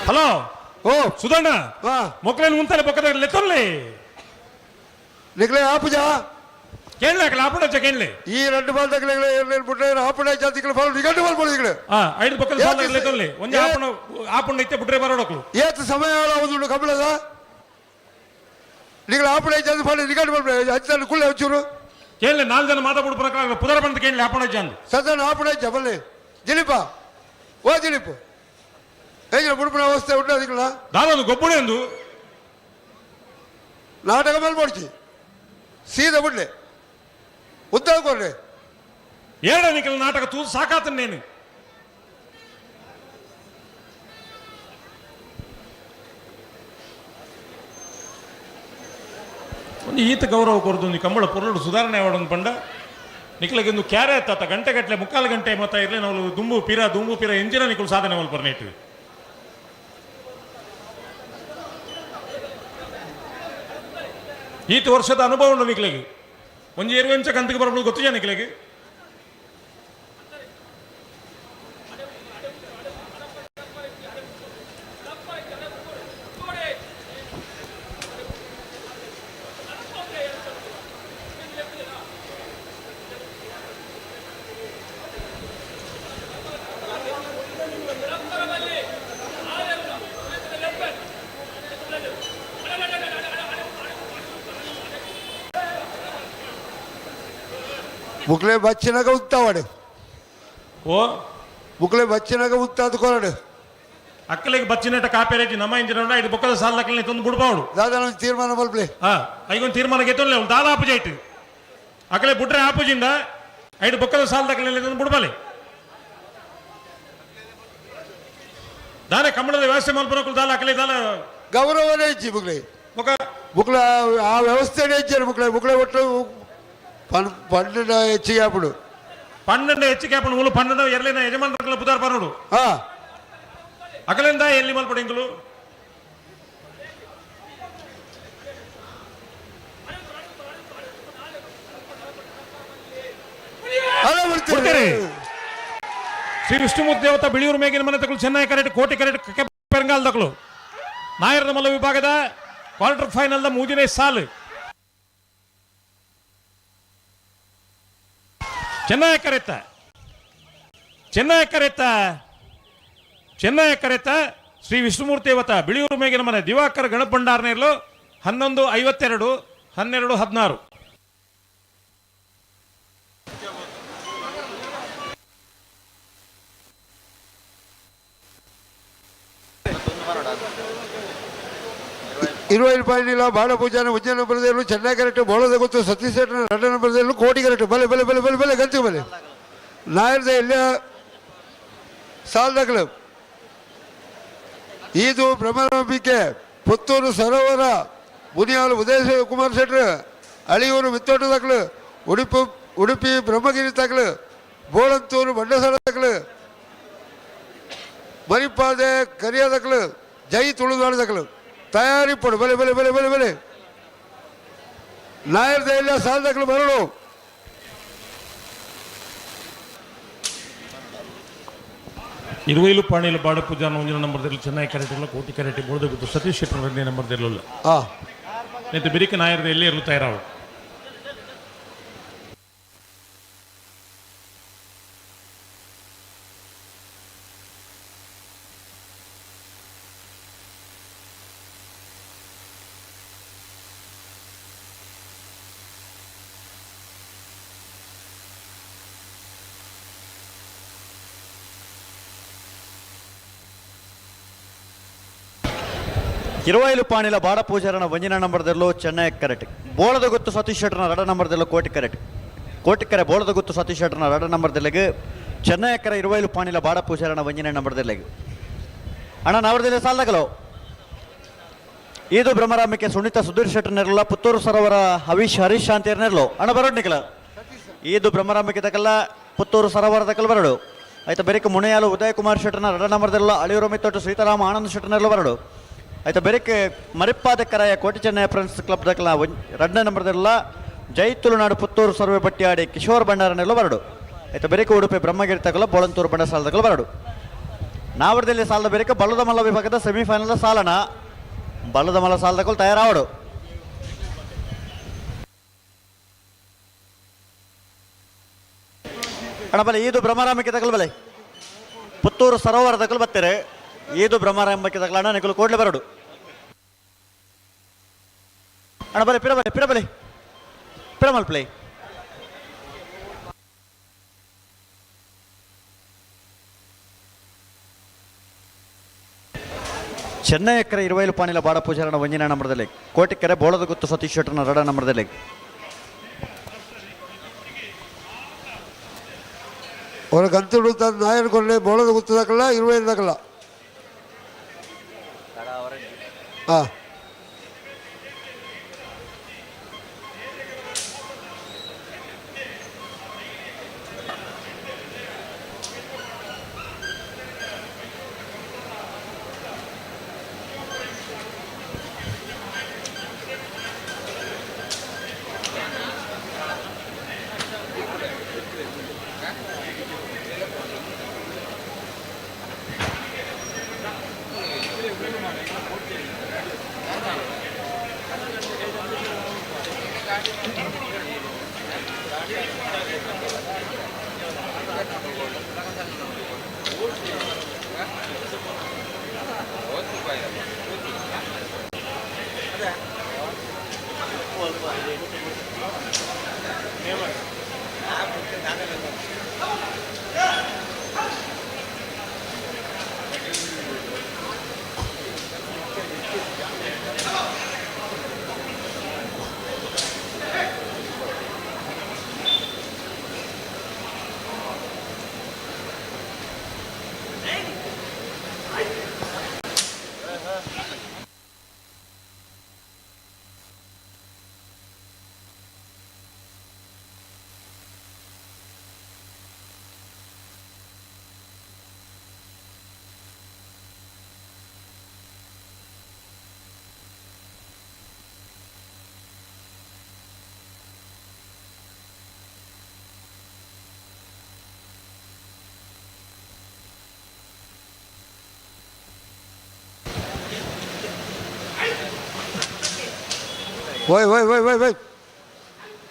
ಹಲೋ. ಓ ಸುಧಣ್ಣ. ಮೊಕ್ಕಲೇನು ಉಂತಲೆ ಪಕ್ಕದ ಲೆತ್ತೊನ್ಲೆ. ನಿಕ್ಲೆ ಆಪುಜಾ ಕೇಳಲೆ ಅಕಲ ಆಪುಣ ಕೇಳಲೆ ಈ ಎರಡು ಬಾಲ್ ತಗಲೆ ಬಿಟ್ರೆ ಆಪುಣ ಜಾತಿಗಳು ಬಾಲ್ ನಿಗಂಟು ಬಾಲ್ ಪೋಡಿಗಳು ಆ ಐದು ಪಕ್ಕದ ಸಾಲ ತಗಲೆ ಒಂಜಿ ಆಪುಣ ಆಪುಣ ಇತ್ತೆ ಬಿಟ್ರೆ ಬರೋಡಕ್ಲು ಏತ್ ಸಮಯ ಒಂದು ಕಂಬಳದ ನಿಗಳ ಆಪುಣ ಜಾತಿ ಬಾಲ್ ನಿಗಂಟು ಬಾಲ್ ಅಜ್ಜನ ಕುಳ್ಳೆ ಒಂಚೂರು ಕೇಳಲೆ ನಾಲ್ಕು ಜನ ಮಾತಾಡ್ಬಿಡು ಬರಕ್ಕಾಗಲ್ಲ ಪುದರ ಬಂದು ಕೇಳಲೆ ಆಪುಣ ಜನ ಸದನ ಆಪುಣ ಜಬಲ್ಲೆ ದಿಲೀಪ ಓ ದಿಲೀಪ್ ಹೇಗಿನ ಬುಡುಪುನ ಅವಸ್ಥೆ ಉಂಟು ಅದಕ್ಕೆ ದಾದೊಂದು ಗೊಬ್ಬುಡೆ ಒಂದು ನಾಟಕ ಮೇಲೆ ಮಾಡ್ಚಿ ಸೀದಾ ಬಿಡ್ಲೆ ಉದ್ದ ಕೊಡ್ಲೆ ಏಡ ನಿಖಲ್ ನಾಟಕ ತೂದು ಸಾಕಾತನ್ ನೇನು ಒಂದು ಈತ ಗೌರವ ಕೊರದು ಒಂದು ಕಂಬಳ ಪೊರ್ಲುಡು ಸುಧಾರಣೆ ಆವಡೊಂದು ಪಂಡ ನಿಕ್ಲಗೆ ಒಂದು ಕ್ಯಾರೆ ತಾತ ಗಂಟೆ ಗಟ್ಟಲೆ ಮುಕ್ಕಾಲು ಗಂಟೆ ಮತ್ತ ಇರಲಿ ನಾವು ದುಂಬು ಪೀರ ದುಂಬು ಪೀರ ಎಂಜಿನ ನಿಕ್ಕಲು ಸಾಧನೆ ಮಲ್ಪರ್ನೇಟ್ ಈತ ವರ್ಷದ ಅನುಭವ ಉಂಡು ನಿಕ್ಲೆಗೆ ಒಂಜಿ ಇರುವೆಂಚ ಕಂತಿಗೆ ಬರಬಹುದು ಗೊತ್ತಿದೆ ನಿಕ್ಲೆಗೆ ಮುಕ್ಲೆ ಬಚ್ಚಿನಾಗ ಉತ್ತಾವಾಡು ಓ ಮುಕ್ಲೆ ಬಚ್ಚಿನಾಗ ಉತ್ತಾದ ಕೊರಡು ಅಕ್ಕಲಿಗೆ ಬಚ್ಚಿನಟ ಕಾಪೇರೇಜಿ ನಮ್ಮ ಇಂಜಿನ ಇದು ಬೊಕ್ಕದ ಸಾಲ ತಂದು ಬಿಡ್ಬಾವಡು ದಾದಾ ತೀರ್ಮಾನ ಮಲ್ಪ್ಲೆ ಹಾ ಐಗೊಂದು ತೀರ್ಮಾನ ಗೆತ್ತೊಂದ್ಲೆ ಅವ್ನು ದಾದ ಆಪುಜ ಇಟ್ಟು ಅಕಲೆ ಬುಟ್ರೆ ಆಪುಜಿಂದ ಐದು ಬೊಕ್ಕದ ಸಾಲ ದಾಖಲೆ ತಂದು ಬಿಡ್ಬಾಲೆ ದಾನೆ ಕಮ್ಮಳದ ವ್ಯವಸ್ಥೆ ಮಲ್ಪನಕ್ಕೂ ದಾಲ ಅಕಲೆ ದಾಲ ಗೌರವನೇ ಇಜ್ಜಿ ಮುಕ್ಲೆ ಬೊಕ ಮುಕ್ಲ ಆ ವ್ಯವಸ್ಥೆನೇ ಇಜ್ಜಾರು ಮುಕ್ಲೆ ಮುಕ್ಲೆ ಒಟ್ಟು ಪಂಡ ಹೆಚ್ಚಿಗೆ ಆಪುಡು ಪನ್ನೊಂಡು ಹೆಚ್ಚಿಗೆ ಆಪುಂಡು ಮೂಲು ಪನ್ನೊಂಡು ಎರಲಿನ ಯಜಮಾನರ ಪುದಾರ್ ಪರೋಡು ಹಾ ಅಕಲಿಂದ ಎಲ್ಲಿ ಮಲ್ಪಡು ಇಂಕಲು ಅಲ್ಲ ಬಿಡ್ತೀರಿ ಬಿಡ್ತೀರಿ. ಶ್ರೀ ವಿಷ್ಣುಮೂರ್ತಿ ದೇವತಾ ಬಿಳಿಯೂರು ಮೇಗಿನ ಮನೆ ತಕಲು ಚೆನ್ನೈ ಕರೆಟ್ ಕೋಟೆ ಕರೆಟ್ ಪೆರಂಗಾಲ್ ತಕಲು ನಾಯರದ ಮಲ್ಲ ವಿಭಾಗದ ಕ್ವಾರ್ಟರ್ ಫೈನಲ್ದ ಮೂರನೇ ಸಾಲು ಚೆನ್ನೈ ಕರೆತ ಚೆನ್ನೈ ಕರೆತ ಚೆನ್ನೈ ಕರೆತ ಶ್ರೀ ವಿಷ್ಣುಮೂರ್ತಿ ದೇವತಾ ಬಿಳಿಯೂರು ಮೇಗಿನ ಮನೆ ದಿವಾಕರ್ ಗಣಪಂಡಾರ್ನೇರ್ಲು 11:52 12:16. ಇರುವೈಲ್ ಪಾಯಿಂಟ್ ಬಾಡ ಪೂಜಾನ ಉಜ್ಜಯನ ಬರದೇಲು ಚೆನ್ನೈ ಕರೆಕ್ಟ್ ಬೋಳದ ಗೊತ್ತು ಸತೀಶ್ ರಡ್ಡನ ಬರದೇಲು ಕೋಟಿ ಕರೆಕ್ಟ್ ಬಲೆ ಬಲೆ ಬಲೆ ಬಲೆ ಬಲೆ ಗಂತು ಬಲೆ ನಾಯರ್ದ ಎಲ್ಲ ಸಾಲದಗಳು ಇದು ಭ್ರಮರಂಬಿಕೆ ಪುತ್ತೂರು ಸರೋವರ ಮುನಿಯಾಲು ಉದಯ ಕುಮಾರ್ ಶೆಟ್ರು ಅಳಿಯೂರು ಮಿತ್ತೋಟ ತಕಲು ಉಡುಪು ಉಡುಪಿ ಬ್ರಹ್ಮಗಿರಿ ತಕಲು ಬೋಳಂತೂರು ಬಂಡಸಾಲ ತಕಲು ಮರಿಪಾದೆ ಕರಿಯ ತಕಲು ಜೈ ತುಳುನಾಡು ತಕಲು ತಯಾರಿಪಡು ಬಲೆ ಬಲೆ ಬಲೆ ಬಲೆ ಬಲೆ ನಾಯರ್ದ ಎಲ್ಲ ಸಾಲದಕಲು ಬರಡು ಇರುವೈಲು ಪಾಣಿಲು ಬಾಡ ಪೂಜಾನ ಒಂಜಿನ ನಂಬರ್ ಚೆನ್ನೈ ಕರೆಕ್ಟ್ ಇಲ್ಲ ಕೋಟಿ ಕರೆಕ್ಟ್ ಬೋಳದ ಗೊತ್ತು ಸತೀಶ್ ಶೆಟ್ಟರ್ ಎರಡನೇ ನಂಬರ್ ಇರಲಿಲ್ಲ ಆ ನೇತು ಬಿರಿಕ ನಾಯರ್ದ ಎಲ್ಲಿ ಇರಲು ತಯಾರಾವು ಇರುವೈಲು ಪಾಣಿಲ ಬಾಡ ಪೂಜಾರನ ಒಂಜಿನ ನಂಬರ್ದಲ್ಲೂ ಚೆನ್ನೈ ಕರೆಕ್ಟ್ ಬೋಳದ ಗೊತ್ತು ಸತೀಶ್ ಶೆಟ್ಟರ್ನ ರಡ ನಂಬರ್ದಲ್ಲೂ ಕೋಟಿ ಕರೆಕ್ಟ್ ಕೋಟಿಕ್ಕರೆ ಬೋಳದ ಗುತ್ತು ಸತೀಶ್ ಶೆಟ್ಟರ್ನ ರಡ ನಂಬರ್ದಲ್ಲಿಗೆ ಚೆನ್ನೈ ಅಕ್ಕರೆ ಇರುವೈಲು ಪಾಣಿಲ ಬಾಡ ಪೂಜಾರನ ಒಂಜಿನ ನಂಬರ್ದಲ್ಲಿಗೆ ಅಣ್ಣ ನಾವರ್ದಲ್ಲಿ ಸಾಲದಗಲೋ ಇದು ಭ್ರಮರಾಮಕ್ಕೆ ಸುನೀತಾ ಸುಧೀರ್ ಶೆಟ್ಟರ್ನೆರಲ್ಲ ಪುತ್ತೂರು ಸರೋವರ ಹವೀಶ್ ಹರೀಶ್ ಶಾಂತಿಯರ್ನೆರಲು ಅಣ್ಣ ಬರೋಡ್ ನಿಖಲ ಇದು ಭ್ರಮರಾಮಕ್ಕೆ ತಕಲ್ಲ ಪುತ್ತೂರು ಸರೋವರ ತಕಲ್ ಬರಡು ಆಯ್ತಾ ಬೆರಿಕ ಮುಣೆಯಾಲು ಉದಯ್ ಕುಮಾರ್ ಶೆಟ್ಟರ್ನ ರಡ ನಂಬರ್ದಲ್ಲ ಅಳಿಯೂರು ಮಿತ್ತೊಟ್ಟು ಸೀತಾರಾಮ ಆನಂದ್ ಶೆಟ್ಟರ್ನೆರಲು ಬರಡು ಆಯ್ತಾ ಬೆರಿಕೆ ಮರಿಪಾದ ಕರಾಯ ಕೋಟಿ ಚೆನ್ನೈ ಫ್ರೆಂಡ್ಸ್ ಕ್ಲಬ್ ದಕಲ ಎರಡನೇ ನಂಬರ್ದಲ್ಲ ಜೈ ತುಳುನಾಡು ಪುತ್ತೂರು ಸರ್ವೆ ಪಟ್ಟಿಯಾಡಿ ಕಿಶೋರ್ ಭಂಡಾರನೆಲ್ಲ ಬರಡು. ಆಯ್ತಾ ಬೆರಿಕೆ ಉಡುಪಿ ಬ್ರಹ್ಮಗಿರಿ ತಕಲ ಬೋಳಂತೂರು ಬಂಡ ಸಾಲ ತಕಲ ಬರಡು. ನಾವರದಲ್ಲಿ ಸಾಲದ ಬೆರಿಕೆ ಬಲ್ಲದ ಮಲ್ಲ ವಿಭಾಗದ ಸೆಮಿಫೈನಲ್ ಸಾಲನ ಬಲ್ಲದ ಮಲ್ಲ ಸಾಲದಕಲ್ ತಯಾರಾವಡು. ಅಣ್ಣ ಬಲೆ ಈದು ಭ್ರಮರಾಮಕ್ಕೆ ತಗಲ್ ಬಲೆ ಪುತ್ತೂರು ಸರೋವರ ತಗಲ್ ಬತ್ತಾರೆ ಈದು ಭ್ರಮರಾಂಬಕ್ಕೆ ತಗಲ ಅಣ್ಣ ನಿಕಲು ಕೂಡಲೇ ಬರಡು ಅಣ್ಣ ಬಲೆ ಪಿರ ಬಲೆ ಪಿರ ಬಲೆ ಪಿರ ಮಲ್ಪ್ಲೆ ಚೆನ್ನೈ ಎಕ್ಕರೆ ಇರುವೈಲು ಪಾಣಿಲ ಬಾಡ ಪೂಜಾರಣ ಒಂಜಿನ ನಂಬರದಲ್ಲಿ ಕೋಟಿಕೆರೆ ಬೋಳದ ಗುತ್ತು ಸತೀಶ್ ಶೆಟ್ಟರ್ನ ರಡ ನಂಬರದಲ್ಲಿ ಅವರ ಗಂತುಡು ನಾಯರ್ ಕೊಲ್ಲೆ ಬೋಳದ ಗುತ್ತದಕ್ಕಲ್ಲ ಇರುವೈಲ್ದಕ್ಕಲ್ಲ ಹಾಂ ಓಯ್ ಓಯ್ ಓಯ್ ಓಯ್ ಓಯ್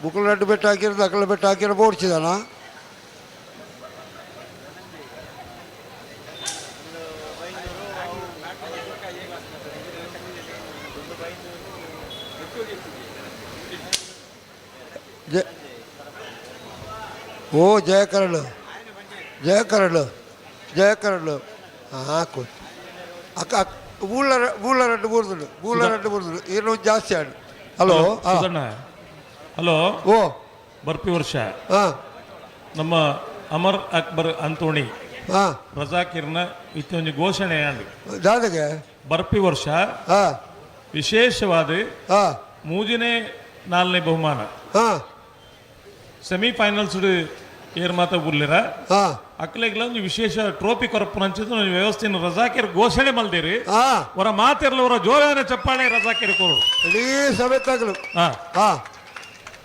ಮುಕ್ಕಳು ರಡ್ಡು ಬೆಟ್ಟ ಹಾಕಿರೋದು ಅಕಲ ಬೆಟ್ಟ ಹಾಕಿರೋ ಬೋಡ್ಸಿದಾನ ಜಯ ಓ ಜಯಕರಣ ಜಯಕರಣ ಜಯಕರಣ ಹಾಕು ಅಕ್ಕ ಮೂಲ ಮೂಲ ರಡ್ಡು ಮೂರ್ದುಂಡು ಮೂಲ ರಡ್ಡು ಮೂರ್ದುಂಡು ಏನು ಜಾಸ್ತಿ ಆಡು. ಹಲೋ ಹಲೋ ಓ ಬರ್ಪಿ ವರ್ಷ ನಮ್ಮ ಅಮರ್ ಅಕ್ಬರ್ ಅಂತೋಣಿ ರಜಾಕಿರ್ನ ಇತ್ತೊಂದು ಘೋಷಣೆ ದಾದಗೆ ಬರ್ಪಿ ವರ್ಷ ವಿಶೇಷವಾದ ಮೂಜಿನೇ ನಾಲ್ನೇ ಬಹುಮಾನ ಸೆಮಿಫೈನಲ್ಸ್ ಏರ್ ಮಾತ ಬುರ್ಲಿರ ಅಕ್ಲೆಗ್ಲ ಒಂದು ವಿಶೇಷ ಟ್ರೋಫಿ ಕೊರಪುನಂಚಿದ್ದು ಒಂದು ವ್ಯವಸ್ಥೆಯನ್ನು ರಜಾಕಿರ್ ಘೋಷಣೆ ಮಲ್ದಿರಿ. ಅವರ ಮಾತಿರಲ್ಲ ಅವರ ಜೋರಾದ ಚಪ್ಪಾಳೆ ರಜಾಕಿರ್ ಕೊರು ಇಡೀ ಸಮೇತಾಗಲು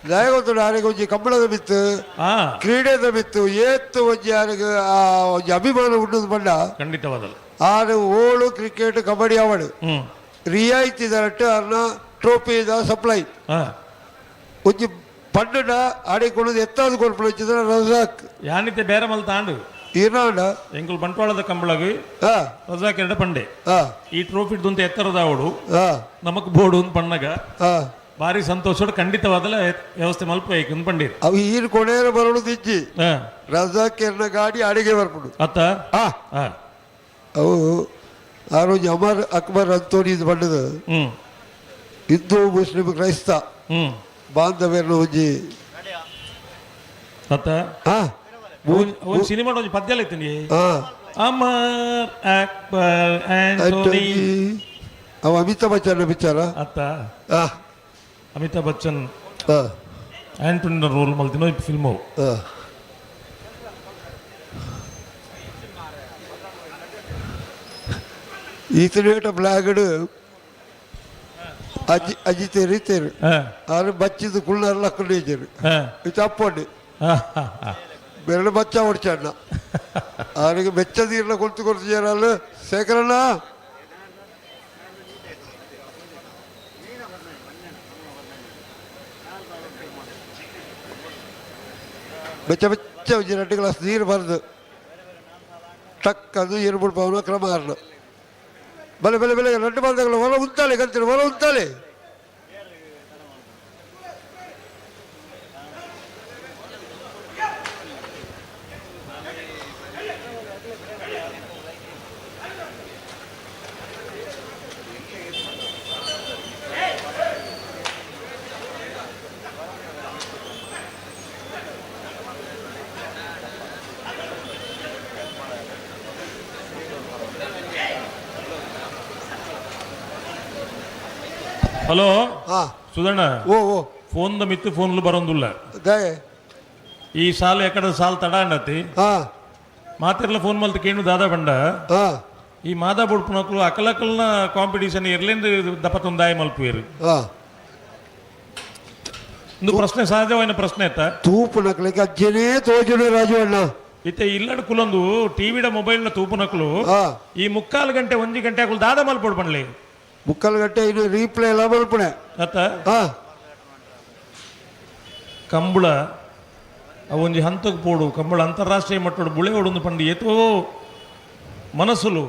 ದಯಗೊತ್ತು ಯಾರಿಗೆ ಒಂಜಿ ಕಂಬಳದ ಬಿತ್ತು ಕ್ರೀಡೆದ ಬಿತ್ತು ಏತ್ತು ಒಂಜಿ ಯಾರಿಗೆ ಆ ಒಂಜಿ ಅಭಿಮಾನ ಉಂಟು ಬಣ್ಣ ಖಂಡಿತವಾದಲ್ಲ ಆರು ಓಳು ಕ್ರಿಕೆಟ್ ಕಬಡ್ಡಿ ಅವಳು ರಿಯಾಯಿತಿ ದರಟ್ಟು ಅರ್ನ ಟ್ರೋಫಿ ಸಪ್ಲೈ ಒಂಜಿ ಪಂಡನ ಆಡಿಕೊಳ್ಳೋದು ಎತ್ತಾದ ಕೊರ್ಪುನ ರಜಾಕ್ ಯಾನಿತೆ ಬೇರೆ ಮಲ್ ತಾಂಡು ಇರಾಂಡ ಎಂಕುಲು ಬಂಟ್ವಾಳದ ಕಂಬಳಗು ರಜಾಕ್ ಎರಡು ಪಂಡೆ ಈ ಟ್ರೋಫಿ ದುಂತ ಎತ್ತರದ ಅವಡು ನಮಕ್ ಬೋರ್ಡು ಒಂದು ಪಣ್ಣಗ ಭಾರಿ ಸಂತೋಷ ಖಂಡಿತವಾದಲ ವ್ಯವಸ್ಥೆ ಮಲ್ಪ ಒಂದು ಪಂಡೀರ್ ಅವು ಈರು ಕೊನೆಯ ಬರೋದು ಇಜ್ಜಿ ರಜಾಕ್ ಎರ್ನ ಗಾಡಿ ಅಡಿಗೆ ಬರ್ಪುಡು ಅತ್ತ ಅವು ಆ ರೋಜ್ ಅಮರ್ ಅಕ್ಬರ್ ಅಂತೋನಿ ಇದು ಬಣ್ಣದ ಹಿಂದೂ ಮುಸ್ಲಿಂ ಕ್ರೈಸ್ತ ಬಾಂಧವ್ಯರು ಒಂಜಿ ಅತ್ತ ಒಂದು ಸಿನಿಮಾ ಒಂಜಿ ಪದ್ಯ ಐತೀನಿ ಅಮರ್ ಅಕ್ಬರ್ ಆಂಟೋನಿ ಅವ ಅಮಿತಾಬ್ ಬಚ್ಚನ್ ವಿಚಾರ ಅತ್ತ ಅಮಿತಾಬ್ ಬಚ್ಚನ್ ಆಂಟೋನಿ ರೋಲ್ ಮಲ್ತಿನೋ ಫಿಲ್ಮ್ ಈತನೇಟ ಬ್ಲಾಗಡ್ ಅಜ್ಜಿ ಅಜ್ಜಿ ತೇರಿ ತೇರು ಆರು ಬಚ್ಚಿದ್ದು ಕುಳ್ಳಾರ ಲಕ್ಕಂಡು ಇದು ಅಪ್ಪಂಡಿ ಬೆರಳು ಬಚ್ಚ ಹೊಡ್ಚಣ್ಣ ಅವನಿಗೆ ಬೆಚ್ಚ ನೀರನ್ನ ಕೊಡ್ತು ಕೊಡ್ತು ಜನ ಶೇಖರಣ್ಣ ಬೆಚ್ಚ ಬೆಚ್ಚ ಒಂಜಿ 2 ಗ್ಲಾಸ್ ನೀರು ಬರೆದು ಟಕ್ ಅದು ಏರು ಬಿಡ್ಪಾವನ ಕ್ರಮ ಆರ್ನ ಬಲೆ ಬಲೆ ಬಲೆ 2 ಬಾಲ್ದಗಳು ಹೊರ ಉಂತಾಳೆ ಕಂತಿರು ಹೊರ ಉಂತಾಳೆ. ಹಲೋ ಸುಧಣ್ಣ, ಓ ಓ ಫೋನ್ the ಮಿತ್ತು ಫೋನ್ಲು ಬರೋಂದುಲ್ಲ. ಈ ಸಾಲು ಎಕಡ ಸಾಲು ತಡ ಅಂಡತಿ ಮಾತಿರ್ಲ ಫೋನ್ ಮಲ್ತ ಕೇಣು ದಾದಾ ಬಂಡ. ಈ ಮಾದಾ ಬುಡ್ಪುನಕ್ಲು ಅಕಲಕಲ್ನ ಕಾಂಪಿಟೇಷನ್ ಇರ್ಲಿಂದ ದಪತೊಂದಾಯ ಮಲ್ಪುವೇರು. ಒಂದು ಪ್ರಶ್ನೆ ಸಹಜವಾದ ಪ್ರಶ್ನೆ ಆಯ್ತಾ? ತೂಪುನಕ್ಲಿಗೆ ಅಜ್ಜನೇ ತೋಜುಡು ರಾಜು ಅಣ್ಣ. ಇತ್ತೆ ಇಲ್ಲಡ್ ಕುಲೊಂದು ಟಿವಿಡ ಮೊಬೈಲ್ನ ತೂಪುನಕ್ಲು ಈ 3/4 ಗಂಟೆ 1 ಗಂಟೆ ಅಕುಲು ದಾದಾ ಮಲ್ಪೊಡು ಪಂಡ್ಲಿ. 3/4 ಗಂಟೆ ಇನ್ನು ರೀಪ್ಲೇ ಎಲ್ಲ ಮಲ್ಪುಣೆ. ಅತ್ತ ಕಂಬಳ ಅವೊಂಜಿ ಹಂತಕ್ಕೆ ಪೋಡು ಕಂಬಳ ಅಂತಾರಾಷ್ಟ್ರೀಯ ಮಟ್ಟೋಡು ಬುಳೆ ಓಡೊಂದು ಪಂಡು ಏತೋ ಮನಸ್ಸುಲು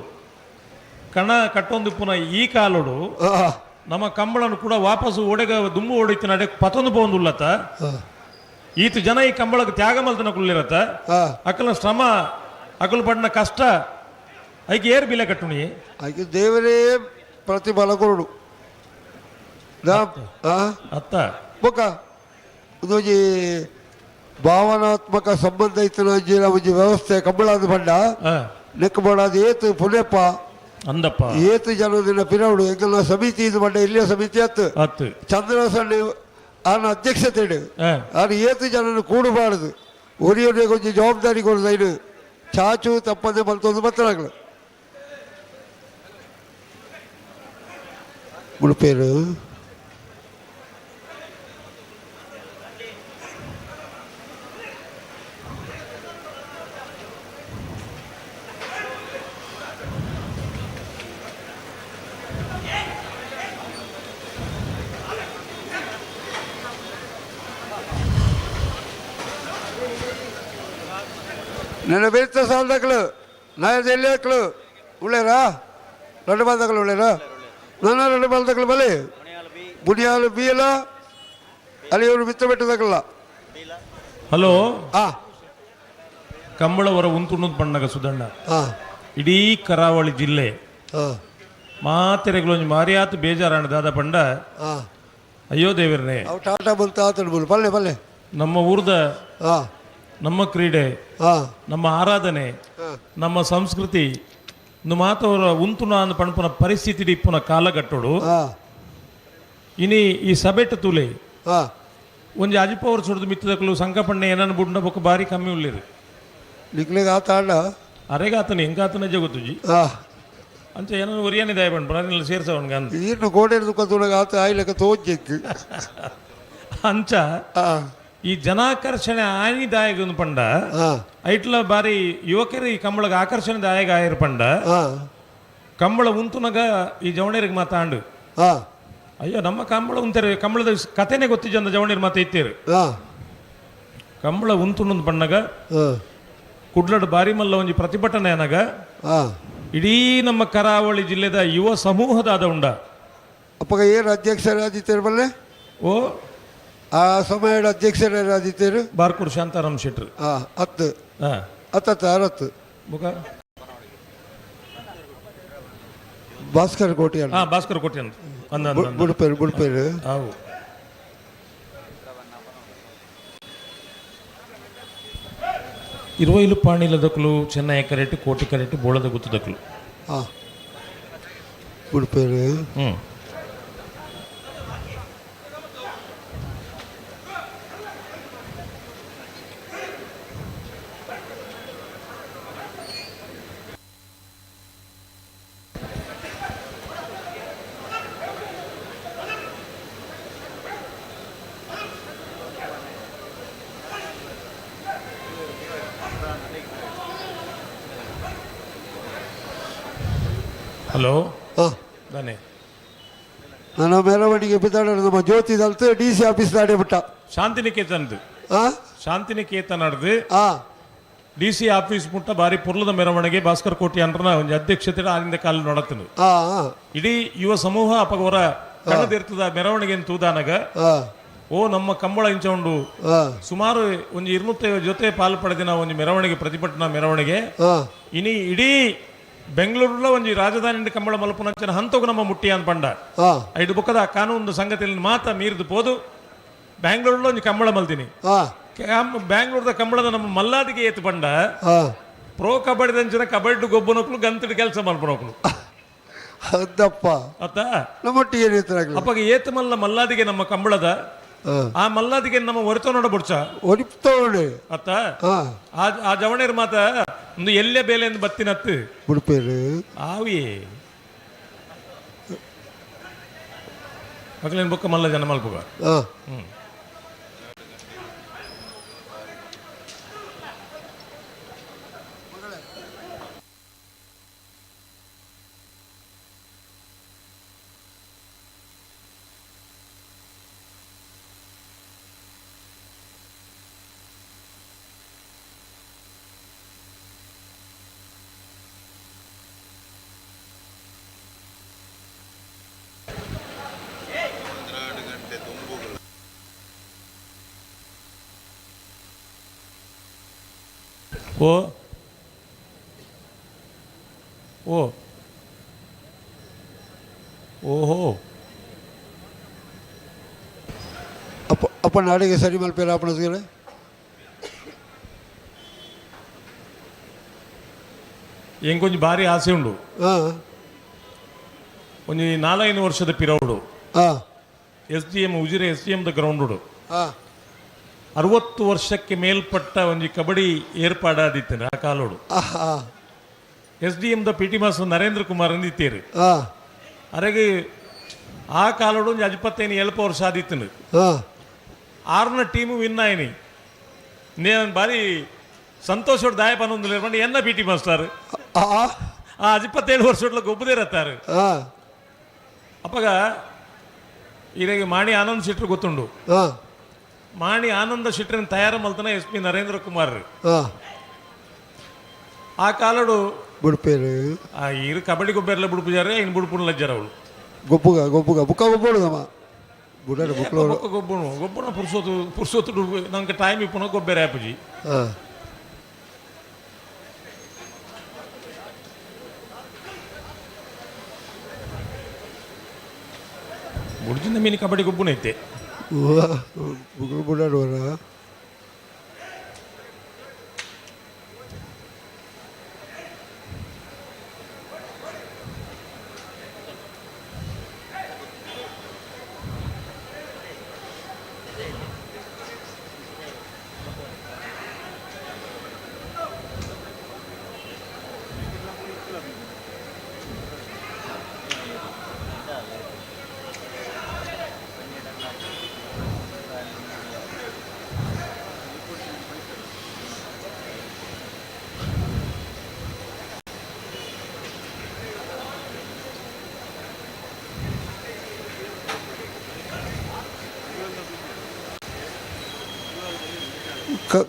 ಕಣ ಕಟ್ಟೊಂದು ಪುನಃ ಈ ಕಾಲೋಡು ನಮ್ಮ ಕಂಬಳನ್ನು ಕೂಡ ವಾಪಸ್ಸು ಓಡೆಗ ದುಂಬು ಓಡಿತ್ತು ನಡೆ ಪತೊಂದು ಪೋಂದುಲ್ಲತ್ತ. ಈತ ಜನ ಈ ಕಂಬಳಕ್ಕೆ ತ್ಯಾಗ ಮಲ್ತನ ಕುಳ್ಳಿರತ್ತ. ಅಕಲ ಶ್ರಮ ಅಕಲು ಪಡ್ನ ಕಷ್ಟ ಐಕೆ ಏರ್ ಬಿಲೆ ಕಟ್ಟುಣಿ. ಐಕೆ ದೇವರೇ ಪ್ರತಿಫಲ ಕೊರಡು. ಅತ್ತ ಬೊಕ್ಕ ಒಂದೊಂಜಿ ಭಾವನಾತ್ಮಕ ಸಂಬಂಧ ಇತ್ತು ಒಂಜಿ ವ್ಯವಸ್ಥೆ ಕಂಬಳಾದ ಬಂಡ ನೆಕ್ ಬೋಡಾದ ಏತು ಪುಣೆಪ್ಪ ಅಂದಪ್ಪ ಏತು ಜನದಿನ ಪಿರವಡು ಎಂಕಲ್ನ ಸಮಿತಿ ಇದು ಬಂಡ ಇಲ್ಲಿಯ ಸಮಿತಿ ಅತ್ತು ಚಂದ್ರಸಣ್ಣ ಆನ ಅಧ್ಯಕ್ಷತೆ ಇಡು ಆನ ಏತು ಜನನು ಕೂಡಬಾರದು ಒರಿಯೊರಿಗೆ ಕೊಂಚ ಜವಾಬ್ದಾರಿ ಕೊಡುದು ಐನು ಚಾಚು ತಪ್ಪದೆ ಬಂತೊಂದು ಬತ್ತನಾಗ್ಲು ಮುಳುಪೇರು ನನ್ನ ಬೇರ್ತ ಸಾಲದಕ್ಳು ನಾಯದ ಎಲ್ಲಿ ಹಾಕ್ಳು ಉಳ್ಳೇರಾ 2 ಬಾಲ್ದಕ್ಳು ಉಳ್ಳೇರಾ ನನ್ನ 2 ಬಾಲ್ದಕ್ಳು ಬಲೆ ಬುನಿಯಾಲು ಬೀಲ ಅಲ್ಲಿ ಇವರು ಬಿತ್ತ ಬೆಟ್ಟದಕ್ಕಲ್ಲ. ಹಲೋ ಕಂಬಳವರ ಉಂತುಣ್ಣದ ಬಣ್ಣಗ ಸುಧಣ್ಣ ಇಡೀ ಕರಾವಳಿ ಜಿಲ್ಲೆ ಮಾತೆರೆಗಳೊಂದು ಮಾರಿಯಾತು ಬೇಜಾರಾಣ ದಾದ ಪಂಡ. ಅಯ್ಯೋ ದೇವರನೇ ಟಾಟಾ ಬಂತ ಬಲ್ಲೆ ಬಲ್ಲೆ ನಮ್ಮ ಊರ್ದ ನಮ್ಮ ಕ್ರೀಡೆ ನಮ್ಮ ಆರಾಧನೆ ನಮ್ಮ ಸಂಸ್ಕೃತಿ ಮಾತವರ ಉಂತುನ ಅಂದ್ ಪಣಪುನ ಪರಿಸ್ಥಿತಿ ಇಪ್ಪುನ ಕಾಲಗಟ್ಟೋಡು ಇನಿ ಈ ಸಬೆಟ್ ತುಲೆ ಒಂಜಿ ಅಜಿಪ ವರ್ಷ ಮಿತ್ತದಕ್ಲು ಸಂಕಪಣ್ಣೆ ಏನನ್ನು ಬುಡ್ನ ಬೊಕ್ಕ ಬಾರಿ ಕಮ್ಮಿ ಉಳ್ಳಿರು. ನಿಕ್ಲಿಗೆ ಆತ ಅಣ್ಣ ಅರೆಗಾತನ ಹೆಂಗಾತನ ಜಗತ್ತುಜಿ ಅಂಚ ಏನನ್ನು ಒರಿಯಾನಿ ದಯ ಪಣ್ಪುನ ಅದನ್ನೆಲ್ಲ ಸೇರ್ಸವನ್ಗ ಅಂತ ಇನ್ನು ಗೋಡೆ ದುಃಖ ಆತ ಆಯ್ಲಕ್ಕ ತೋಜಿತ್ತು ಅಂಚ ಈ ಜನಾಕರ್ಷಣೆ ಆನಿದಾಯಕ ಒಂದು ಪಂಡ ಐಟ್ಲ ಬಾರಿ ಯುವಕರು ಈ ಕಂಬಳಗ ಆಕರ್ಷಣೆ ದಾಯಕ ಆಯಿರ ಪಂಡ ಕಂಬಳ ಉಂತುನಗ ಈ ಜವಣೇರಿಗೆ ಮಾತಾಂಡು ಅಯ್ಯೋ ನಮ್ಮ ಕಂಬಳ ಉಂತಾರೆ ಕಂಬಳದ ಕಥೆನೇ ಗೊತ್ತಿದ್ದ ಜವಣೇರು ಮಾತ ಇತ್ತೀರು. ಕಂಬಳ ಉಂತುಂಡು ಪಣ್ಣಗ ಕುಡ್ಲಡ್ ಬಾರಿ ಮಲ್ಲ ಒಂಜಿ ಪ್ರತಿಭಟನೆ ಅನಗ ಇಡೀ ನಮ್ಮ ಕರಾವಳಿ ಜಿಲ್ಲೆದ ಯುವ ಸಮೂಹದ ಆದ ಉಂಡ. ಅಪ್ಪಗ ಏನು ಅಧ್ಯಕ್ಷರಾದಿತ್ಯರು ಬಲ್ಲೆ? ಓ ಆ ಸಮಯದ ಅಧ್ಯಕ್ಷರಾದಿತ್ಯರು ಬಾರ್ಕೂರ್ ಶಾಂತಾರಾಮ್ ಶೆಟ್ರು. ಹತ್ತು ಹತ್ತತ್ತು ಅರವತ್ತು ಮುಖ ಭಾಸ್ಕರ್ ಕೋಟಿ. ಹಾಂ ಭಾಸ್ಕರ್ ಕೋಟಿ ಅಂತ ಬುಡ್ಪೇರು ಬುಡ್ಪೇರು. ಹೌದು. ಇರುವೈಲು ಪಾಣಿಲದಕ್ಲು ಚೆನ್ನೈ ಕರೆಕ್ಟ್ ಕೋಟಿ ಕರೆಕ್ಟ್ ಬೋಳದ ಗುತ್ತದಕ್ಲು. ಹಾಂ ಬುಡ್ಪೇರು. ಹ್ಞೂ ಹಲೋ. ಹಾಂ ದಾನೆ ನಾನು ಮೆರವಣಿಗೆ ಬಿದ್ದಾಡ ನಮ್ಮ ಜ್ಯೋತಿ ದಲ್ತು D C office ದಾಡೆ ಬಿಟ್ಟ ಶಾಂತಿನಿಕೇತನ್ದು. ಶಾಂತಿನಿಕೇತನಡ್ದು ಡಿ ಸಿ ಆಫೀಸ್ ಮುಟ್ಟ ಬಾರಿ ಪುರ್ಲದ ಮೆರವಣಿಗೆ ಭಾಸ್ಕರ್ ಕೋಟಿ ಅಂದ್ರನ ಒಂಜಿ ಅಧ್ಯಕ್ಷತೆ ಆದಿಂದ ಕಾಲ ನಡತನು. ಇಡೀ ಯುವ ಸಮೂಹ ಅಪಗವರ ಕಣ್ಣದಿರ್ತದ ಮೆರವಣಿಗೆ ತೂದಾನಗ ಓ ನಮ್ಮ ಕಂಬಳ ಇಂಚ ಉಂಡು ಸುಮಾರು ಒಂಜಿ 250 ಜೊತೆ ಪಾಲು ಪಡೆದಿನ ಒಂಜಿ ಮೆರವಣಿಗೆ ಪ್ರತಿಭಟನಾ ಮೆರವಣಿಗೆ ಇನಿ ಇಡೀ ಬೆಂಗಳೂರುಲ ಒಂಜಿ ರಾಜಧಾನಿ ಕಂಬಳ ಮಲ್ಪುನಂಚಿನ ಹಂತಗು ನಮ್ಮ ಮುಟ್ಟಿ ಅಂತ ಪಂಡ ಐದು ಬೊಕ್ಕದ ಕಾನೂನು ಸಂಗತಿಯಲ್ಲಿ ಮಾತ ಮೀರಿದು ಪೋದು ಬ್ಯಾಂಗ್ಳೂರ್ಲ ಒಂಜಿ ಕಂಬಳ ಮಲ್ತೀನಿ. ಬ್ಯಾಂಗ್ಳೂರ್ದ ಕಂಬಳದ ನಮ್ಮ ಮಲ್ಲಾದಿಗೆ ಏತು ಪಂಡ ಪ್ರೋ ಕಬಡ್ಡಿ ದಂಚಿನ ಕಬಡ್ಡಿ ಗೊಬ್ಬನಕ್ಲು ಗಂತಡಿ ಕೆಲಸ ಮಲ್ಪನಕ್ಲು ಹೌದಪ್ಪ ಅತ್ತ ನಮ್ಮೊಟ್ಟಿಗೆ ಅಪ್ಪಗೆ ಏತು ಮಲ್ಲ ಮಲ್ಲಾದಿಗೆ ನಮ್ಮ ಕಂಬಳದ ಆ ಮಲ್ಲಾದಿಗೆ ನಮ್ಮ ಹೊರತ ನೋಡ ಬುಡ್ಚ ಅತ್ತ ಆ ಜವಣೇರ್ ಮಾತ ಒಂದು ಎಲ್ಲೇ ಬೇಲೆ ಎಂದು ಬತ್ತಿನತ್ತು ಬುಡ್ಪೇರು ಆವಿಯೇ ಮಗಲೇನು ಬೊಕ್ಕ ಮಲ್ಲ ಜನ ಮಲ್ಪುಗ. ಓ ಓ ಓಹೋ ಅಪ್ಪ ಅಪ್ಪ ನಾಡಿಗೆ ಸರಿ ಮಲ್ಪೇರ ಅಪ್ಪನ ಎಂಕೊಂಜಿ ಭಾರಿ ಆಸೆ ಉಂಡು. ಒಂಜಿ 4-5 ವರ್ಷದ ಪಿರವುಡು S D M Ujire S D M the ground 60 ವರ್ಷಕ್ಕೆ ಮೇಲ್ಪಟ್ಟ ಒಂಜಿ ಕಬಡ್ಡಿ ಏರ್ಪಾಡಾದಿತ್ತೇನೆ ಆ ಕಾಲೋಡು. S D M the P T master Narendra Kumar ಅಂದಿತ್ತೀರಿ. ಅರೆಗೆ ಆ ಕಾಲೋಡು ಒಂಜಿ ಅಜ್ಪತ್ತೈನು ಎಲ್ಪ ವರ್ಷ ಆದಿತ್ತನು. ಆರ್ನ ಟೀಮು ವಿನ್ ಆಯ್ನಿ. ನೇನು ಭಾರಿ ಸಂತೋಷೋಡು ದಾಯ ಪನ್ನೊಂದು ಪಂಡ ಎನ್ನ ಪಿ ಟಿ ಮಾಸ್ಟರ್ ಆ 27 ವರ್ಷ ಗೊಬ್ಬದೇರತ್ತಾರೆ. ಅಪ್ಪಗ ಈರೆಗೆ ಮಾಣಿ ಆನಂದ್ ಶೆಟ್ರು ಗೊತ್ತುಂಡು. ಮಾಣಿ ಆನಂದ ಶೆಟ್ಟರನ್ನು ತಯಾರು ಮಲ್ತನ ಎಸ್ ಪಿ ನರೇಂದ್ರ ಕುಮಾರ್. ಆ ಕಾಲಡು ಬುಡ್ಪೇರು ಆ ಇರು ಕಬಡ್ಡಿ ಗೊಬ್ಬೆರ್ಲ ಬುಡ್ಪುಜಾರೆ ಇನ್ನು ಬುಡ್ಪುಣ ಲಜ್ಜಾರ ಅವಳು ಗೊಬ್ಬುಗ ಗೊಬ್ಬುಗ ಬುಕ್ಕ ಗೊಬ್ಬೋಡು ನಮ್ಮ ಬುಡಾಡು ಬುಕ್ಲೋಡು ಬೊಕ್ಕ ಗೊಬ್ಬುನು ಗೊಬ್ಬುನ ಪುರ್ಸೋತು ಪುರ್ಸೋತು ನಂಗೆ ಟೈಮ್ ಇಪ್ಪುನ ಗೊಬ್ಬೆರೆ ಆಪುಜಿ. ಬುಡ್ಜಿನ ಮೀನು ಕಬಡ್ಡಿ ಗೊಬ್ಬುನ ಐತೆ. ಬುಕ್ಲು ಬುಡಾಡುವರ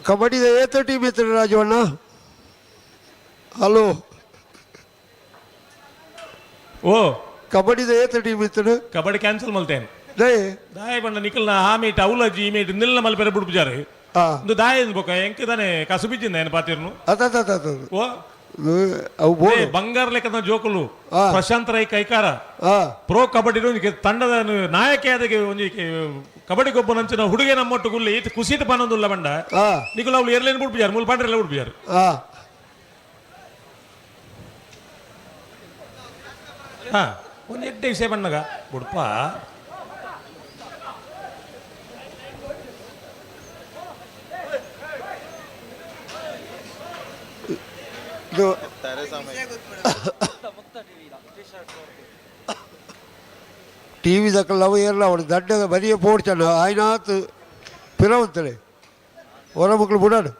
ಕಬಡ್ಡಿದ ಏತ ಟೀಮ್ ಇತ್ತು ರಾಜವಣ್ಣ? ಹಲೋ ಓ ಕಬಡ್ಡಿದ ಏತ ಟೀಮ್ ಇತ್ತು? ಕಬಡ್ಡಿ ಕ್ಯಾನ್ಸಲ್ ಮಲ್ತೇನೆ. ದಯ ದಾಯ ಬಣ್ಣ ನಿಖಲ್ನ ಆ ಮೀಟ್ ಅವಲಜ್ಜಿ ಈ ಮೀಟ್ ನಿಲ್ಲ ಮಲ್ಪೆರೆ ಬುಡ್ಪುಜಾರು ಒಂದು ದಾಯ ಬೊಕ್ಕ ಎಂಕ್ ತಾನೆ ಕಸು ಬಿಜ್ಜಿಂದ ಏನು ಪಾತಿರ್ನು. ಅದ ಓ ಅವು ಏ, ಬಂಗಾರ ಲೆಕ್ಕದ ಜೋಕುಲು ಪ್ರಶಾಂತ್ ರೈ ಕೈಕಾರ ಪ್ರೋ ಕಬಡ್ಡಿ ಒಂಜಿ ತಂಡದ ನಾಯಕೆ ಅದಕ್ಕೆ ಒಂಜಿ ಕಬಡ್ಡಿ ಗೊಬ್ಬನಂಚಿನ ಹುಡುಗೆ ನಮ್ಮೊಟ್ಟು ಗುಲ್ಲೆ ಈತ ಕುಸಿತ ಪನ್ನೊಂದುಲ್ಲ ಬಂಡ ನಿಕುಲು ಅವ್ಳು ಎರ್ಲೇನು ಬುಡ್ಪುಜಾರು ಮೂಲು ಪಾಂಡ್ರೆಲ್ಲ ಬುಡ್ಪುಜಾರು. ಹಾ ಒಂದು ಎಡ್ಡೆ ವಿಷಯ ಬಣ್ಣಗ ಬುಡ್ಪ ಇದು ಟಿ ವಿ ದಕ್ಕಲ್ಲ ಅವು ಎಲ್ಲ ಅವಳು ದಡ್ಡದ ಬರಿಯ ಪೋಡ್ಚಣ್ಣ ಆಯ್ನಾತ್ ಪಿರವಂತಳೆ ಹೊರ ಮಕ್ಕಳು ಬುಡಾಡು.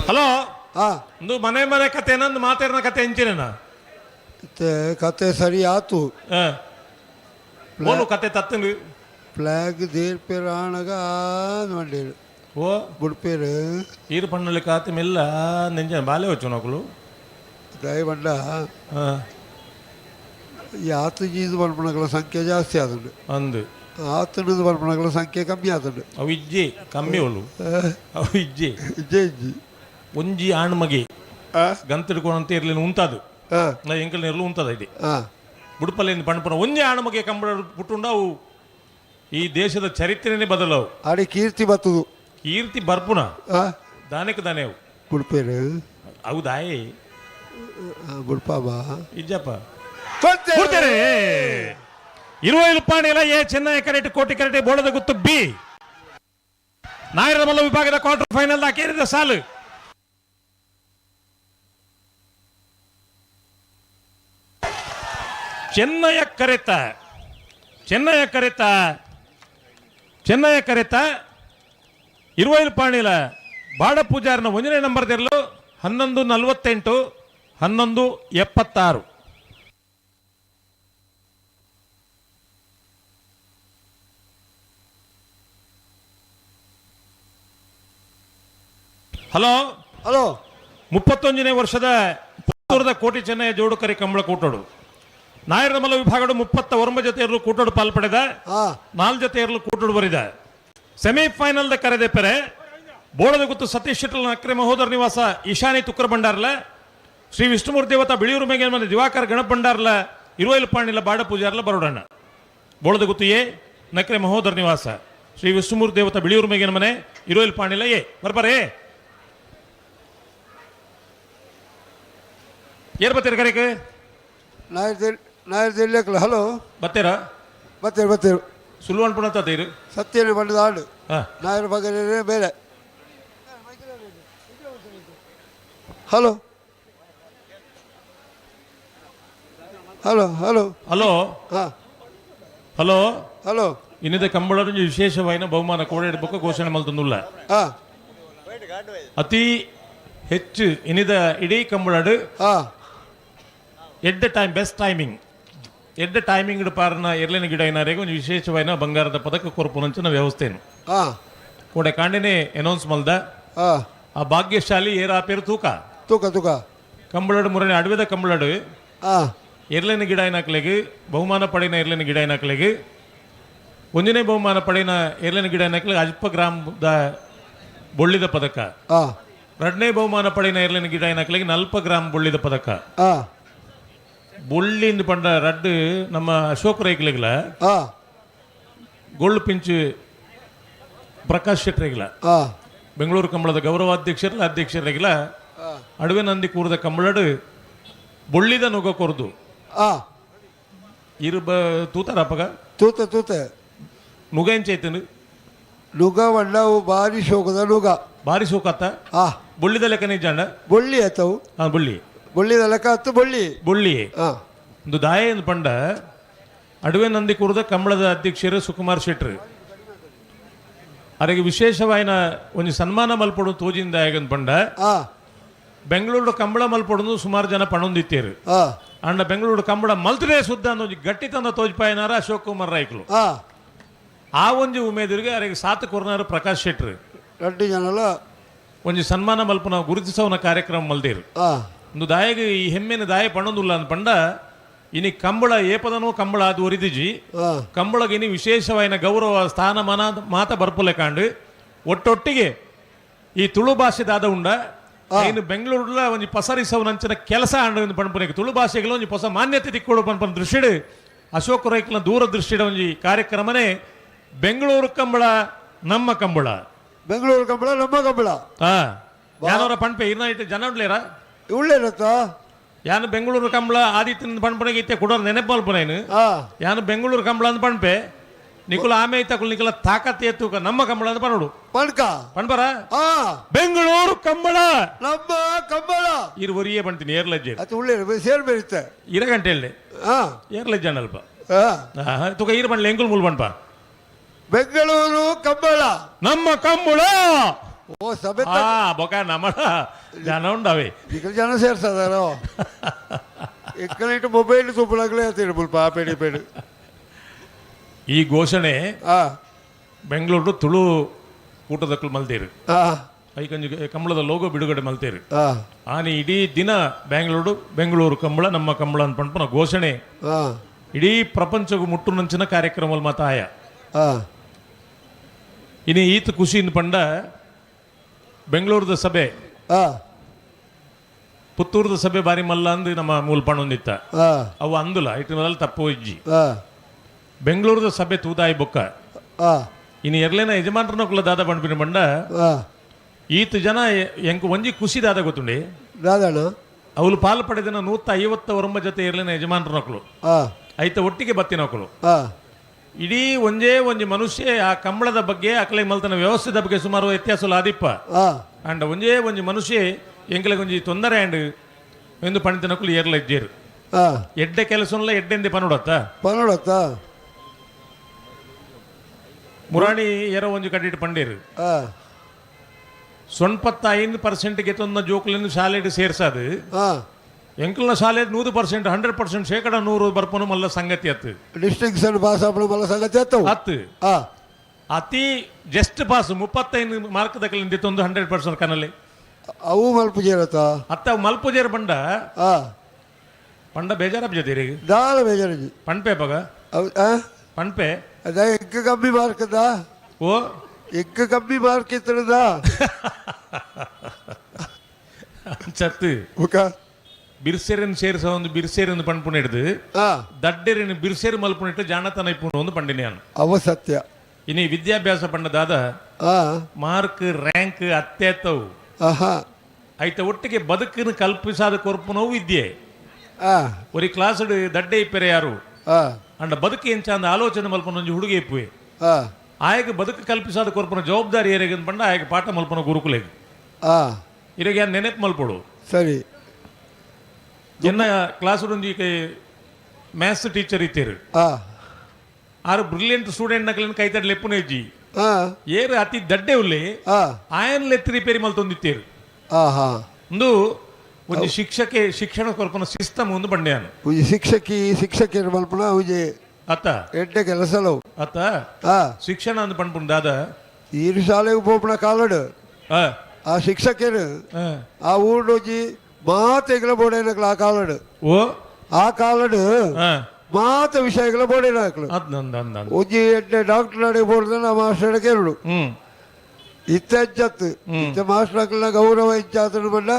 Hello, ಒಂದು ಮನೆ ಮನೆ ಕತೆ ನಂದು ಮಾತೇರ್ನ ಕತೆ ಎಂಚಿನ ಕತೆ ಸರಿ ಆತು. ಓನು ಕತೆ ತತ್ತಂದು ಫ್ಲಾಗ್ there ಪೇರು ಆಣಗ ಮಂಡೇರು. ಓ ಬುಡ್ಪೇರು ಈರು ಪಣ್ಣಲ್ಲಿ ಕಾತೆ ಮೆಲ್ಲ ನೆಂಜ ಬಾಲೆ ವಚ್ಚು ನಕಲು. ದಯವಂಡ ಈ ಆತು ಜೀದು ಬರ್ಪಣಗಳ ಸಂಖ್ಯೆ ಜಾಸ್ತಿ ಆದುಂಡು. ಅಂದು ಆತನದ ಬರ್ಪಣಗಳ ಸಂಖ್ಯೆ ಕಮ್ಮಿ ಆದುಂಡು. ಅವು ಇಜ್ಜಿ ಕಮ್ಮಿ ಒಳು, ಅವು ಇಜ್ಜಿ ಇಜ್ಜೆ ಇಜ್ಜಿ. ಒಂಜಿ ಆಣ್ಮಗೆ ಗಂತಿಡ್ಕೊಂಡಂತ ಇರ್ಲಿಲ್ಲ ಉಂತಾದು ಎಂಕಲ್ ಇರ್ಲು ಉಂತದ ಇದೆ ಬುಡುಪಲ್ಲಿ ಪಣ್ಪುನ ಒಂಜಿ ಆಣ್ಮಗೆ ಕಂಬಳ ಪುಟ್ಟುಂಡ ಅವು ಈ ದೇಶದ ಚರಿತ್ರೆನೇ ಬದಲಾವು. ಅಡಿ ಕೀರ್ತಿ ಬತ್ತದು, ಕೀರ್ತಿ ಬರ್ಪುನ ದಾನಕ್ಕೆ ದಾನೆ ಅವು ಬುಡ್ಪೇರು. ಅವು ದಾಯಿ ಬುಡ್ಪಾಬಾ ಇಜ್ಜಪ್ಪ ಕೊಡ್ತೇನೆ. 20 ಪಾಣಿಲ ಎ ಚೆನ್ನೈ ಕರೆಟ್ ಕೋಟಿ ಕರೆಟ್ ಬೋಳದ ಗುತ್ತು ಬಿ ನಾಯರ ಮಲ್ಲ ವಿಭಾಗದ ಕ್ವಾರ್ಟರ್ ಫೈನಲ್ ಹಾಕಿದ ಸಾಲು. ಚೆನ್ನಯ ಕರೆತ ಚೆನ್ನಯ ಕರೆತ ಚೆನ್ನಯ ಕರೆತ 20 ಪಾಣಿಲ ಬಾಡ ಪೂಜಾರನ 1ನೇ ನಂಬರ್ ದಿರಲು 11:48 11:76. ಹಲೋ ಹಲೋ, 31ನೇ ವರ್ಷದ ಪುತ್ತೂರದ ಕೋಟಿ ಚೆನ್ನಯ್ಯ ಜೋಡುಕರಿ ಕಂಬಳ ಕೂಟೋಡು ನಾಯರಮಲ ವಿಭಾಗಡು 39 ಜೊತೆ ಇರಲು ಕೂಟೋಡು ಪಾಲ್ಪಡೆದ 4 ಜೊತೆ ಇರಲು ಕೂಟೋಡು ಬರಿದ ಸೆಮಿಫೈನಲ್ the ಕರೆದೆ ಪೆರೆ ಬೋಳದ ಗುತ್ತು ಸತೀಶ್ ಶೆಟ್ಟಲ್ ಅಕ್ರೆ ಮಹೋದರ ನಿವಾಸ ಈಶಾನಿ ತುಕ್ಕರ ಭಂಡಾರ್ಲ ಶ್ರೀ ವಿಷ್ಣುಮೂರ್ತಿ ದೇವತಾ ಬಿಳಿಯೂರು ಮೇಗೆ ಮನೆ ದಿವಾಕರ್ ಗಣಪ ಭಂಡಾರ್ಲ ಇರುವೈಲು ಪಾಣಿಲ ಬಾಡ ಪೂಜಾರ್ಲ ಬರೋಡಣ್ಣ. ಬೋಳದ ಗುತ್ತು ಎ ನಕ್ರೆ ಮಹೋದರ ನಿವಾಸ ಶ್ರೀ ವಿಷ್ಣುಮೂರ್ತಿ ದೇವತಾ ಬಿಳಿಯೂರು ಮೇಗಿನ ಮನೆ ಇರುವೈಲು ಪಾಣಿಲ ಎ ಬರ್ಬಾರೇ. ಏರ್ ಬತ್ತೀರ ಕರೆಕ್? ನಾಯರ್ ತಿರ್ಲಿಕ್ಕಲ್ಲ. ಹಲೋ, ಬತ್ತೀರಾ? ಬತ್ತೀರು ಬತ್ತೀರು. ಸುಳ್ಳು ಅನ್ಪುಣ ತೀರು ಸತ್ಯನೇ ಬಂಡದ ಆಡು ನಾಯರ್ ಬಗ್ಗೆ ಬೇರೆ. Hello hello hello hello hello hello. ಇನ್ನಿದ ಕಂಬಳರ ವಿಶೇಷವಾಯಿನ ಬಹುಮಾನ ಕೋಡೆ ಘೋಷಣೆ ಮಲ್ತಂದುಲ್ಲ. ಅತಿ ಹೆಚ್ಚು ಇನ್ನಿದ ಇಡೀ ಕಂಬಳಡು ಎಡ್ಡ time best timing ಎಡ್ಡ timing ಪಾರನ ಎರ್ಲಿನ ಗಿಡ ಏನಾರಿಗೆ ಒಂದು ವಿಶೇಷವಾಯಿನ ಬಂಗಾರದ ಪದಕ ಕೊರಪುನಂಚಿನ ವ್ಯವಸ್ಥೆನು ಕೋಡೆ ಕಾಂಡಿನೇ ಅನೌನ್ಸ್ ಮಲ್ದ. ಆ ಭಾಗ್ಯಶಾಲಿ ಏರಾಪೇರು ತೂಕ ತೂಕ ತೂಕ ಕಂಬಳಡು ಮುರನೆ ಅಡವಿದ ಕಂಬಳಡು ಎರ್ಲಿನ ಗಿಡ ಏನಾಕ್ಲೆಗೆ ಬಹುಮಾನ ಪಡೆಯಿನ ಎರ್ಲಿನ ಗಿಡ ಏನಾಕ್ಲೆಗೆ ಒಂದನೇ ಬಹುಮಾನ ಪಡೆಯಿನ ಎರ್ಲಿನ ಗಿಡ ಏನಾಕ್ಲೆಗೆ ಅಲ್ಪ ಗ್ರಾಮದ ಬೊಳ್ಳಿದ ಪದಕ, ಎರಡನೇ ಬಹುಮಾನ ಪಡೆಯಿನ ಎರ್ಲಿನ ಗಿಡ ಏನಾಕ್ಲೆಗೆ 40 ಗ್ರಾಮ್ ಬೊಳ್ಳಿದ ಪದಕ. ಬೊಳ್ಳಿಂದ ಪಂಡ ರಡ್ಡು ನಮ್ಮ ಅಶೋಕ್ ರೈಕ್ಲೆಗ್ಲ ಗೋಲ್ಡ್ ಪಿಂಚು ಪ್ರಕಾಶ್ ಶೆಟ್ಟರಿಗಿಲ್ಲ ಬೆಂಗಳೂರು ಕಂಬಳದ ಗೌರವಾಧ್ಯಕ್ಷರಲ್ಲ ಅಧ್ಯಕ್ಷರಿಗಿಲ್ಲ ಅಡುವೆ ನಂದಿ ಕೂರದ ಕಂಬಳಡು ಬೊಳ್ಳಿದ ನುಗ ಕೊರ್ದು ಇರು ಬ ತೂತಾರ ಅಪ್ಪಗ ತೂತ ತೂತ ನುಗ ಎಂಚೈತನು ನುಗ ವಣ್ಣವು ಬಾರಿ ಶೋಕದ ನುಗ ಬಾರಿ ಶೋಕತ್ತ ಬೊಳ್ಳಿದ ಲೆಕ್ಕ ನಿಜಾಂಡ ಬೊಳ್ಳಿ ಆತವು. ಬೊಳ್ಳಿ ಬೊಳ್ಳಿದ ಲೆಕ್ಕ ಹತ್ತು ಬೊಳ್ಳಿ ಬೊಳ್ಳಿ ಒಂದು ದಾಯ ಎಂದು ಪಂಡ ಅಡುವೆ ನಂದಿ ಕೂರದ ಕಂಬಳದ ಅಧ್ಯಕ್ಷರು ಸುಕುಮಾರ್ ಶೆಟ್ರು ಅರೆಗೆ ವಿಶೇಷವಾಯಿನ ಒಂದು ಸನ್ಮಾನ ಮಲ್ಪಡು ತೋಜಿಂದ ಪಂಡ ಬೆಂಗಳೂರು ಕಂಬಳ ಮಲ್ಪಡು ಸುಮಾರು ಜನ ಪಣೊಂದಿತ್ತೇರು ಅಂಡ ಬೆಂಗಳೂರು ಕಂಬಳ ಮಲ್ತದೆ ಸುದ್ದ ಒಂಜಿ ಗಟ್ಟಿ ತಂದ ತೋಜ್ಪಾಯಿನಾರ ಅಶೋಕ್ ಕುಮಾರ್ ರೈಕ್ಲು ಆ ಒಂಜಿ ಉಮೇದಿರಿಗೆ ಅರೆಗೆ ಸಾತ್ ಕೊರ್ನಾರು ಪ್ರಕಾಶ್ ಶೆಟ್ರು ರಡ್ಡು ಜನಲ ಒಂಜಿ ಸನ್ಮಾನ ಮಲ್ಪನ ಗುರುತಿಸವನ ಕಾರ್ಯಕ್ರಮ ಮಲ್ದೇರು. ಒಂದು ದಾಯಗ ಈ ಹೆಮ್ಮೆನ ದಾಯ ಪಣೊಂದುಲ್ಲ ಅಂದ ಪಂಡ ಇನಿ ಕಂಬಳ ಏಪದನೋ ಕಂಬಳ ಅದು ಒರಿದಿಜಿ ಕಂಬಳಗೆ ಇನಿ ವಿಶೇಷವಾಯಿನ ಗೌರವ ಸ್ಥಾನಮಾನ ಮಾತ ಬರ್ಪುಲೆ ಕಾಂಡು ಒಟ್ಟೊಟ್ಟಿಗೆ ಈ ತುಳು ಭಾಷೆದಾದ ಉಂಡ ಇನ್ನು ಬೆಂಗಳೂರುಲ ಒಂಜಿ ಪಸರಿಸವನಂಚಿನ ಕೆಲಸ ಅಂಡ ಪಣಪುನೆಗೆ ತುಳು ಭಾಷೆಗಳು ಒಂಜಿ ಹೊಸ ಮಾನ್ಯತೆ ತಿಕ್ಕೋಡು ಪನ್ಪನ ದೃಷ್ಟಿಡು ಅಶೋಕ್ ರೈಕ್ಲ ದೂರ ದೃಷ್ಟಿಡ ಒಂಜಿ ಕಾರ್ಯಕ್ರಮನೇ ಬೆಂಗಳೂರು ಕಂಬಳ ನಮ್ಮ ಕಂಬಳ ಬೆಂಗಳೂರು ಕಂಬಳ ನಮ್ಮ ಕಂಬಳ. ಯಾನವರ ಪಣಪೆ ಇರ್ನ ಇಟ್ಟು ಜನ ಉಡ್ಲೇರಾ ಉಳ್ಳೇರತ್ತ ಯಾನು ಬೆಂಗಳೂರು ಕಂಬಳ ಆದಿತ್ಯನ ಪಣಪನೆಗೆ ಇತ್ತೆ ಕೊಡೋರು ನೆನಪು ಮಲ್ಪನೇನು ಯಾನು ಬೆಂಗಳೂರು ಕಂಬಳ ಅಂತ ಪಣಪೆ ನಿಕುಲ ಆಮೆ ಇತ್ತಕುಲ್ ನಿಕುಲ ತಾಕತ್ ಎತ್ತುಕ ನಮ್ಮ ಕಂಬಳ ಅಂತ ಪಣೋಡು ಪಣ್ಕ ಪಣ್ಪರ ಬೆಂಗಳೂರು ಕಂಬಳ ನಮ್ಮ ಕಂಬಳ ಇರು ಒರಿಯೇ ಪಣ್ತೀನಿ ಏರ್ಲಜ್ಜೆ ಅದು ಉಳ್ಳೇರು ಸೇರ್ಬೇರಿತ್ತೆ ಇರ ಗಂಟೆ ಹೇಳಿ ಏರ್ಲಜ್ಜೆ ಅಲ್ಪ ತುಕ ಈರು ಪಣ್ಲೆ ಎಂಕುಲ್ ಮುಲ್ ಪಣ್ಪ ಬೆಂಗಳೂರು ಕಂಬಳ ನಮ್ಮ ಕಂಬಳ. ಓ ಸಭೆ ಬೊಕ ನಮಡ ಜನ ಉಂಡವೆ. ఇక్కడ ಜನ ಸೇರ್ಸದಾರೋ ಎಕ್ಕನ ಇಟ್ಟು ಮೊಬೈಲ್ ತೂಪುಲಾಗಲೇ ಆತೀರಿ ಮುಲ್ಪ ಆ ಪೇಡಿ ಪೇಡಿ. ಈ ಘೋಷಣೆ ಬೆಂಗಳೂರು ತುಳು ಕೂಟದಕ್ಕಲು ಮಲ್ತೇರು. ಐಕಂಜಿ ಕಂಬಳದ ಲೋಗೋ ಬಿಡುಗಡೆ ಮಲ್ತೇರು. ಆನೆ ಇಡೀ ದಿನ ಬ್ಯಾಂಗ್ಳೂರು ಬೆಂಗಳೂರು ಕಂಬಳ ನಮ್ಮ ಕಂಬಳ ಅಂತ ಪಂಪನ ಘೋಷಣೆ ಇಡೀ ಪ್ರಪಂಚಗೂ ಮುಟ್ಟುನಂಚಿನ ಕಾರ್ಯಕ್ರಮ ಮಾತಾಯ. ಇನ್ನು ಈತ ಖುಷಿಯಿಂದ ಪಂಡ ಬೆಂಗಳೂರದ ಸಭೆ ಪುತ್ತೂರದ ಸಭೆ ಬಾರಿ ಮಲ್ಲ ಅಂದು ನಮ್ಮ ಮೂಲ ಪಣೊಂದಿತ್ತ ಅವು ಅಂದುಲ ಇಟ್ಟು ಮೊದಲು ತಪ್ಪು ಇಜ್ಜಿ. ಬೆಂಗಳೂರದ ಸಭೆ ತೂದಾಯಿ ಬೊಕ್ಕ ಇನ್ನು ಎರ್ಲೇನ ಯಜಮಾನ್ರನ ಕುಲ ದಾದ ಪಂಡ್ಪಿನ ಬಂಡ ಈತ ಜನ ಎಂಕ್ ಒಂಜಿ ಖುಷಿ ದಾದ ಗೊತ್ತುಂಡಿ ದಾದಣ್ಣ ಅವಳು ಪಾಲು ಪಡೆದಿನ 150 ಜೊತೆ ಇರ್ಲೇನ ಯಜಮಾನ್ರನೊಕ್ಲು ಐತ ಒಟ್ಟಿಗೆ ಬತ್ತಿನೊಕ್ಲು ಇಡೀ ಒಂಜೇ ಒಂಜಿ ಮನುಷ್ಯ ಆ ಕಂಬಳದ ಬಗ್ಗೆ ಅಕಲೆ ಮಲ್ತನ ವ್ಯವಸ್ಥೆದ ಬಗ್ಗೆ ಸುಮಾರು ವ್ಯತ್ಯಾಸ ಆದಿಪ್ಪ ಅಂಡ್ ಒಂಜೇ ಒಂಜಿ ಮನುಷ್ಯ ಎಂಕಲೆಗೆ ಒಂಜಿ ತೊಂದರೆ ಅಂಡ್ ಎಂದು ಪಣಿತನಕುಲು ಏರ್ಲ ಇಜ್ಜೇರು ಎಡ್ಡೆ ಕೆಲಸನ್ಲ ಎಡ್ಡೆಂದೆ ಪನುಡತ್ತ ಪನುಡತ್ತ ಮುರಾಣಿ ಏರೋ ಒಂಜಿ ಕಟ್ಟಿಟ್ಟು ಪಂಡೇರು 85% ಗೆತ್ತೊಂದ ಜೋಕುలను ಶಾಲೆಡ್ ಸೇರ್ಸಾದು ಎಂಕಲ್ನ ಶಾಲೆ 100% 100% 100% ಬರ್ಪನು ಮಲ್ಲ ಸಂಗತಿ ಅತ್ತು ಡಿಸ್ಟಿಂಕ್ಷನ್ ಪಾಸ್ ಆಪಣ ಮಲ್ಲ ಸಂಗತಿ ಅತ್ತು ಅತ್ತು ಅತಿ ಜಸ್ಟ್ ಪಾಸ್ 35 ಮಾರ್ಕ್ ದಕಲಿಂದ ಒಂದು 100% ಕನಲೆ ಅವು ಮಲ್ಪುಜೇರತ್ತ ಅತ್ತ ಮಲ್ಪುಜೇರ ಬಂಡ ಪಂಡ ಬೇಜಾರಪ್ಪ ದಾಲ ಬೇಜಾರಜಿ ಪಣ್ಪೆ ಪಗ ಪಣ್ಪೆ ಅದ ಎಕ್ಕ ಕಮ್ಮಿ ಮಾರ್ಕ್ ಓ ಎಕ್ಕ ಕಮ್ಮಿ ಮಾರ್ಕ್ ಇತ್ತದ ಚತ್ತು ಬಿರ್ಸೆರನ್ ಸೇರ್ಸ ಒಂದು ಬಿರ್ಸೇರನ್ನು ಪಣ್ಪುಣ ಹಿಡಿದು ದಡ್ಡೆರನ್ನು ಬಿರ್ಸೇರು ಮಲ್ಪುಣಿಟ್ಟು ಜಾಣತನ ಇಪ್ಪುಣ ಒಂದು ಪಂಡಿನ ಅವ ಸತ್ಯ. ಇನಿ ವಿದ್ಯಾಭ್ಯಾಸ ಪಂಡದಾದ ಮಾರ್ಕ್ ರ್ಯಾಂಕ್ ಅತ್ಯತ್ತವು ಐತ ಒಟ್ಟಿಗೆ ಬದುಕಿನ ಕಲ್ಪಿಸಾದ ಕೊರ್ಪುನವು ವಿದ್ಯೆ. ಒರಿ ಕ್ಲಾಸ್ ದಡ್ಡೆ ಇಪ್ಪರೆ ಯಾರು ಅಂಡ ಬದುಕು ಎಂಚ ಅಂದ ಆಲೋಚನೆ ಮಲ್ಪನ ಒಂಜಿ ಹುಡುಗಿ ಇಪ್ಪುವೆ ಆಯಗ ಬದುಕು ಕಲ್ಪಿಸಾದ ಕೊರ್ಪುನ ಜವಾಬ್ದಾರಿ ಏರೆಗೆ ಪಂಡ ಆಯಗ ಪಾಠ ಮಲ್ಪನ ಗುರುಕುಲೆಗ್ ಇರಗೆ ನೆನಪು ಮಲ್ಪಡು. ಸರಿ ಎನ್ನ ಕ್ಲಾಸ್ ಒಂಜಿ ಮ್ಯಾಥ್ಸ್ ಟೀಚರ್ ಇತ್ತೀರು ಆರು ಬ್ರಿಲಿಯಂಟ್ ಸ್ಟೂಡೆಂಟ್ ನಕಲಿನ ಕೈತಡ್ ಲೆಪ್ಪುನ ಇಜ್ಜಿ ಏರು ಅತಿ ದಡ್ಡೆ ಉಲ್ಲೆ ಆಯನ್ ಲೆತ್ತಿ ರಿಪೇರಿ ಮಲ್ತೊಂದಿತ್ತೀರು. ಒಂದು ಒಂಜಿ ಶಿಕ್ಷಕೆ ಶಿಕ್ಷಣ ಕೊರ್ಪುನ ಸಿಸ್ಟಮ್ ಒಂದು ಬಂಡೆಯಾನು ಒಂಜಿ ಶಿಕ್ಷಕಿ ಶಿಕ್ಷಕಿಯರು ಮಲ್ಪುನ ಒಂಜಿ ಅತ್ತ ಎಡ್ಡೆ ಕೆಲಸಲವು ಅತ್ತ ಶಿಕ್ಷಣ ಅಂದ್ ಪಂಡ್ಪುಣ ದಾದ ಈರು ಶಾಲೆಗೆ ಪೋಪುನ ಕಾಲಡು ಆ ಶಿಕ್ಷಕರು ಆ ಊರು ಮಾತೆಗಳ ಬೋಡೇನಕ್ಲು ಆ ಕಾಲಡು ಓ ಆ ಕಾಲಡು ಮಾತ ವಿಷಯಗಳ ಬೋಡೇನಕ್ಲು ಒಂಜಿ ಎಡ್ಡೆ ಡಾಕ್ಟರ್ ಅಡೆ ಬೋಡ್ದ ಮಾಸ್ಟರ್ ಕೇರಳು ಇತ್ತ ಹೆಚ್ಚತ್ತು ಇತ್ತ ಮಾಸ್ಟರ್ ಅಕ್ಲನ ಗೌರವ ಹೆಚ್ಚಾತನು ಬಂಡ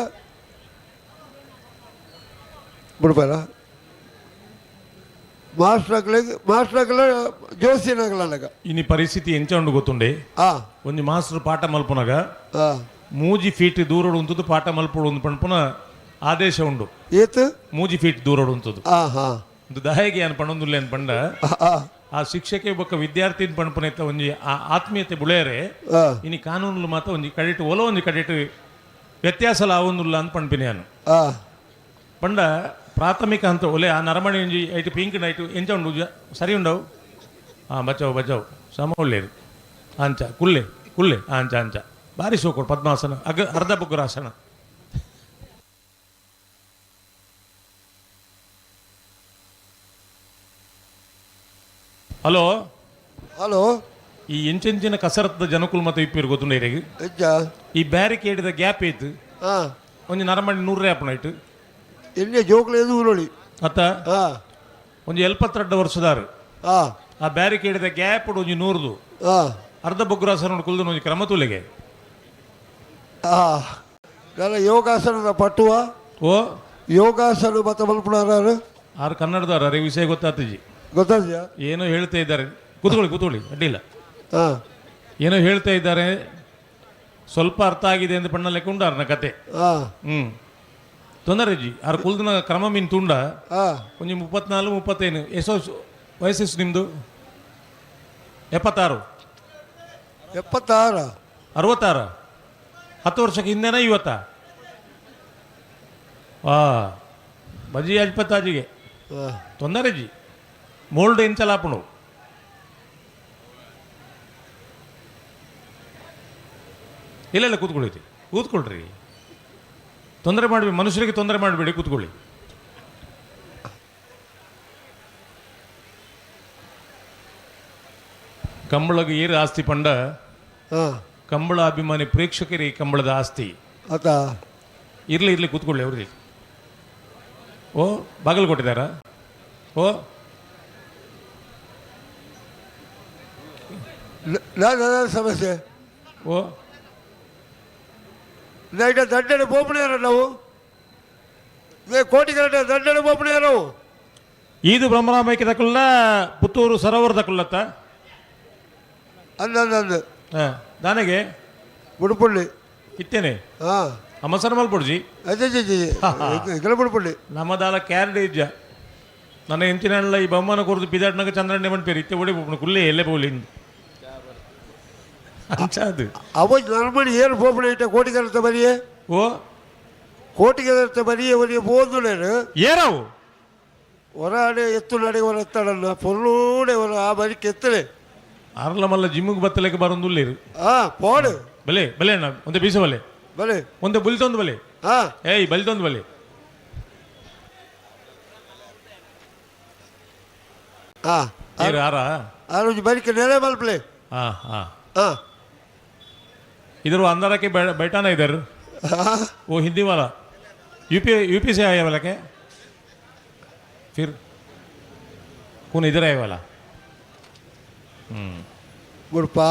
ಬಿಡ್ಬಾರ ಮಾಸ್ಟರ್ ಮಾಸ್ಟರ್ ಜೋಸಿನಗಲನಗ ಇನಿ ಪರಿಸ್ಥಿತಿ ಎಂಚ ಉಂಡು ಗೊತ್ತುಂಡೆ ಒಂಜಿ ಮಾಸ್ಟರ್ ಪಾಠ ಮಲ್ಪುನಗ 3 ಫೀಟ್ ದೂರಡು ಉಂಟುದು ಪಾಠ ಮಲ್ಪುಡು ಒಂದು ಪಣ್ಪುನ ಆದೇಶ ಉಂಡು. ಏತು 3 ಫೀಟ್ ದೂರಡು ಉಂಟುದು ಒಂದು ದಹೆಗೆ ಅನ್ ಪಣೊಂದುಲ್ಲೆ ಅನ್ ಪಂಡ ಆ ಶಿಕ್ಷಕೆ ಬೊಕ್ಕ ವಿದ್ಯಾರ್ಥಿ ಪಣ್ಪುನ ಒಂಜಿ ಆ ಆತ್ಮೀಯತೆ ಬುಳೆಯರೆ ಇನಿ ಕಾನೂನುಲು ಮಾತ್ರ ಒಂಜಿ ಕಡಿಟ್ ಒಲ ಒಂಜಿ ಕಡಿಟ್ ವ್ಯತ್ಯಾಸಲ ಆವೊಂದುಲ್ಲ ಅಂತ ಪಣ್ಪಿನಿ ನಾನು. ಪಂಡ ಪ್ರಾಥಮಿಕ ಅಂತ ಒಲೆ ಆ ನರಮಣಿ ಒಂಜಿ ಐಟು ಪಿಂಕ್ ನೈಟು ಎಂಚ ಉಂಡು ಸರಿ ಉಂಡವು ಹಾಂ ಬಚಾವ್ ಬಚಾವ್ ಸಮ ಒಳ್ಳೇರು ಅಂಚ ಕುಲ್ಲೆ ಕುಲ್ಲೆ ಅಂಚ ಅಂಚ ಭಾರಿ ಸೋಕೊಡು ಪದ್ಮಾಸನ ಅಗ ಅರ್ಧ ಬುಗ್ರಾಸನ. ಹಲೋ ಹಲೋ ಈ ಎಂಚೆಂಚಿನ ಕಸರತ್ತದ ಜನಕುಲ್ ಮತ್ತೆ ಇಪ್ಪಿರು ಗೊತ್ತುಂಡ ಈ ಬ್ಯಾರಿಕೇಡ್ ಗ್ಯಾಪ್ ಐತು ಒಂಜಿ ನರಮಣಿ 100 ಆಪಣ ಇಟ್ಟು ಎಲ್ಲಿ ಜೋಕ್ಲೇದು ಊರೊಳಿ ಅತ್ತ ಒಂಜಿ 72 ವರ್ಷದಾರು ಆ ಬ್ಯಾರಿಕೇಡ್ ಗ್ಯಾಪ್ ಒಂಜಿ 100 ಅರ್ಧ ಬೊಗ್ರಾಸನ ಕುಲ್ದು ಒಂಜಿ ಕ್ರಮ ತುಲೆಗೆ ಯೋಗಾಸನದ ಪಟ್ಟುವ ಓ ಯೋಗಾಸನ ಮತ್ತೆ ಮಲ್ಪುಣಾರು ಆರು ಕನ್ನಡದವ್ರು ಅರೆ ವಿಷಯ ಗೊತ್ತಾತಜಿ ಗೊತ್ತಾದ್ಯಾ ಏನೋ ಹೇಳ್ತಾ ಇದ್ದಾರೆ. ಕೂತ್ಕೊಳ್ಳಿ ಕೂತ್ಕೊಳ್ಳಿ ಅಡ್ಡಿಲ್ಲ. ಏನೋ ಹೇಳ್ತಾ ಇದ್ದಾರೆ ಸ್ವಲ್ಪ ಅರ್ಥ ಆಗಿದೆ ಎಂದು ಪಣ್ಣ ಲೆಕ್ಕ ಉಂಡಾರನ ಕತೆ. ಹ್ಮ್ ತೊಂದರೆ ಜಿ ಆರು ಕುಲ್ದನ ಕ್ರಮ ಮೀನ್ ತುಂಡ ಒಂಜಿ 34 35 ಎಷ್ಟೋ ವಯಸ್ಸು ನಿಮ್ಮದು? 76 76 66 10 ವರ್ಷಕ್ಕೆ ಹಿಂದೆನಾ ಇವತ್ತ? ಆ ಬಜಿ ಅಜ್ಪತ್ತಾಜಿಗೆ ತೊಂದರೆ ಜಿ ಮೋಲ್ಡ್ ಎಂಚಲಾಪುಣು ಇಲ್ಲ ಇಲ್ಲ, ಕೂತ್ಕೊಳ್ಳಿ ಕೂತ್ಕೊಳ್ರಿ, ತೊಂದರೆ ಮಾಡಬೇಡಿ, ಮನುಷ್ಯರಿಗೆ ತೊಂದರೆ ಮಾಡಬೇಡಿ, ಕೂತ್ಕೊಳ್ಳಿ. ಕಂಬಳಗೆ ಏರು ಆಸ್ತಿ ಪಂಡ, ಕಂಬಳ ಅಭಿಮಾನಿ ಪ್ರೇಕ್ಷಕರಿಗೆ ಕಂಬಳದ ಆಸ್ತಿ. ಇರ್ಲಿ ಇರ್ಲಿ, ಕೂತ್ಕೊಳ್ಳಿ ಅವ್ರಿಗೆ. ಓ ಬಾಗಿಲು ಕೊಟ್ಟಿದ್ದಾರಾ? ಓ ಸಮಸ್ಯೆ. ಓ ನೈಟ ದಂಡನೆ ಬೋಪಣೆಯಾರ ನಾವು ಕೋಟಿಗಟ್ಟಲೆ ದಂಡನೆ ಬೋಪಣೆಯಾರವು. ಇದು ಬ್ರಹ್ಮರಾಮೈಕ್ಯ ತಕುಲ್ಲ ಪುತ್ತೂರು ಸರೋವರ ತಕುಲ್ಲತ್ತ ಅಂದ ಅಂದ ಅಂದ ಹಾಂ ದಾನೆಗೆ ಬುಡುಪುಳ್ಳಿ ಇತ್ತೇನೆ. ಹಾಂ ಅಮಸರ ಮಲ್ಪೊಡ್ಜಿ ಅಜ್ಜಿ ಇಕಲ ಬುಡುಪುಳ್ಳಿ ನಮ್ಮದಾಲ ಕ್ಯಾರಡ್ ಇಜ್ಜ ನನ್ನ ಎಂಚಿನ ಈ ಬಹುಮಾನ ಕೊರದು ಪಿದಾಟ್ನಾಗ ಚಂದ್ರಣ್ಣೆ ಪೇರು ಇತ್ತೆ ಒಡೆ ಪೋಪುಂಡು ಕುಲ್ಲೆ ಎಲ್ಲೆ ಪೋಲಿ ಅಂಚಾದು. ಅವ ನರ್ಮಣಿ ಏನು ಪೋಪುಣೆ ಇಟ್ಟ ಕೋಟಿಗರತ ಬರಿಯೇ. ಓ ಕೋಟಿಗರತ ಬರಿಯೇ ಒಲಿಯ ಬೋದುಲೇನು ಏರಾವು ಹೊರಾಡೆ ಎತ್ತು ನಡೆ ಹೊರ ಎತ್ತಡಲ್ಲ ಪೊಲ್ಲೂಡೆ ಹೊರ ಆ ಬರಿಕೆ ಎತ್ತಲೆ ಅರ್ಲ ಮಲ್ಲ ಜಿಮ್ಗೆ ಬತ್ತಲೆಗೆ ಬರೋದುಲ್ಲೇರು. ಹಾ ಪೋಡು ಬಲೆ ಬಲೆ ಅಣ್ಣ, ಒಂದೇ ಬೀಸ ಬಲೆ ಬಲೆ, ಒಂದೇ ಬುಲ್ತೊಂದು ಬಲೆ. ಹಾ ಏಯ್ ಬಲಿತೊಂದು ಬಲೆ. ಹಾ ಏರು ಆರಾ ಆ ರೋಜು ಬರಿಕೆ ನೆಲೆ ಮಲ್ಪಲೆ. ಹಾ ಹಾ ಹಾ इधर वो अंदर आके बैठा ना इधर, वो हिंदी वाला यूपी यूपी से आया वाला क्या? फिर कौन इधर आया वाला? ಗುರುಪಾ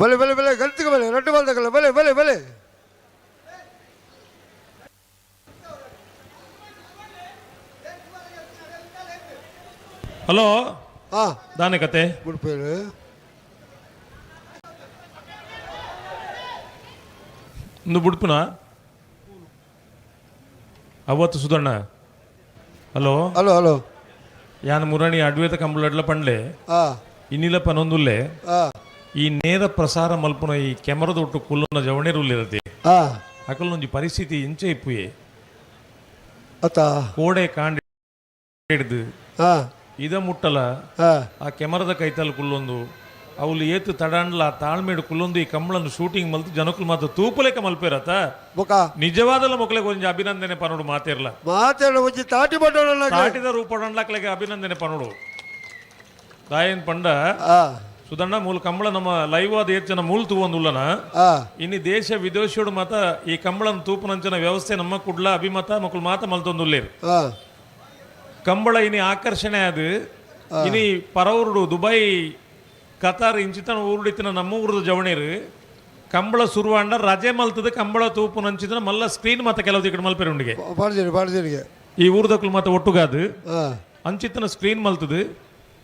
ಬಲೆ ಬಲೆ ಬಲೆ ಗಂತಿಗೆ ಬಲೆ ರಡ್ಡು ಬಾಲ್ದಗಲ್ಲ ಬಲೆ ಬಲೆ ಬಲೆ. ಹಲೋ ಹಾ ದಾನೆ ಕತೆ ಗುಡ್ಪೇರು ಒಂದು ಬುಡ್ಪುನ ಅವತ್ತು ಸುಧಣ್ಣ. Hello hello hello ಯಾನ್ ಮುರಣಿ ಅಡ್ವೇತ ಕಂಬಳಡ್ಲ ಪಂಡ್ಲೆ ಹಾ ಇನ್ನಿಲ್ಲ ಪನೊಂದುಲ್ಲೆ. ಹಾ ಈ ನೇರ ಪ್ರಸಾರ ಮಲ್ಪುನ ಈ ಕೆಮರದ ಒಟ್ಟು ಕುಲ್ಲುನ ಜವಣೇರುಲ್ಲಿರತೆ ಹಾ ಅಕಲ್ನೊಂಜಿ ಪರಿಸ್ಥಿತಿ ಇಂಚೆ ಇಪ್ಪುಯೆ ಅತ್ತ ಕೋಡೆ ಕಾಂಡ ಹಿಡ್ದು ಹಾ ಇದ ಮುಟ್ಟಲ ಹಾ ಆ ಕೆಮರದ ಕೈತಲ್ ಕುಲ್ಲೊಂದು ಅವಳು ಏತು ತಡಾಂಡ್ಲ ತಾಳ್ಮೇಡು ಕುಲ್ಲೊಂದು ಈ ಕಂಬಳನ್ನು ಶೂಟಿಂಗ್ ಮಲ್ತು ಜನಕುಲು ಮಾತ್ರ ತೂಪುಲೆಕ ಮಲ್ಪೇರತ ಬೊಕ ನಿಜವಾದಲ ಮೊಕಲೆಗೆ ಒಂಜಿ ಅಭಿನಂದನೆ ಪನೋಡು ಮಾತಿರ್ಲ ಮಾತಾಡ ಒಂಜಿ ತಾಟಿ ಪಟ್ಟೋಡಲ್ಲ ತಾಟಿದ ರೂಪಡಂಡ್ಲಕ್ಲೆಗೆ ಅಭಿನಂದನೆ ಪನೋಡು ದಾಯನ್ ಪಂಡ ಹಾ ಸುಧಣ್ಣ ಮೂಲ ಕಂಬಳ ನಮ್ಮ ಲೈವ್ ಆದ ಏತ್ ಜನ ಮೂಲ ತೂವೊಂದುಲ್ಲನ ಹಾ ಇನ್ನು ದೇಶ ವಿದೇಶೋಡು ಮಾತ ಈ ಕಂಬಳನ ತೂಪುನಂಚನ ವ್ಯವಸ್ಥೆ ನಮ್ಮ ಕುಡ್ಲ ಅಭಿಮತ ಮಕ್ಕಳು ಮಾತ ಮಲ್ತೊಂದುಲ್ಲೇರು. ಹಾ ಕಂಬಳ ಇನಿ ಆಕರ್ಷಣೆ ಅದು ಇನಿ ಪರವರುಡು ದುಬೈ ಕತಾರ್ ಇಂಚಿತನ ಊರುಡಿತ್ತಿನ ನಮ್ಮ ಊರದ ಜವಣೀರು ಕಂಬಳ ಸುರುವಾಂಡ ರಜೆ ಮಲ್ತದ ಕಂಬಳ ತೂಪುನಂಚಿತನ ಮಲ್ಲ ಸ್ಕ್ರೀನ್ ಮಾತ ಕೆಲವು ದಿಕ್ಕಡೆ ಮಲ್ಪೆರುಂಡಿಗೆ ಪಾಡ್ದಿರಿ ಪಾಡ್ದಿರಿಗೆ ಈ ಊರ್ದಕ್ಲು ಮಾತ ಒಟ್ಟುಗಾದು ಹಾ ಅಂಚಿತನ ಸ್ಕ್ರೀನ್ ಮಲ್ತದು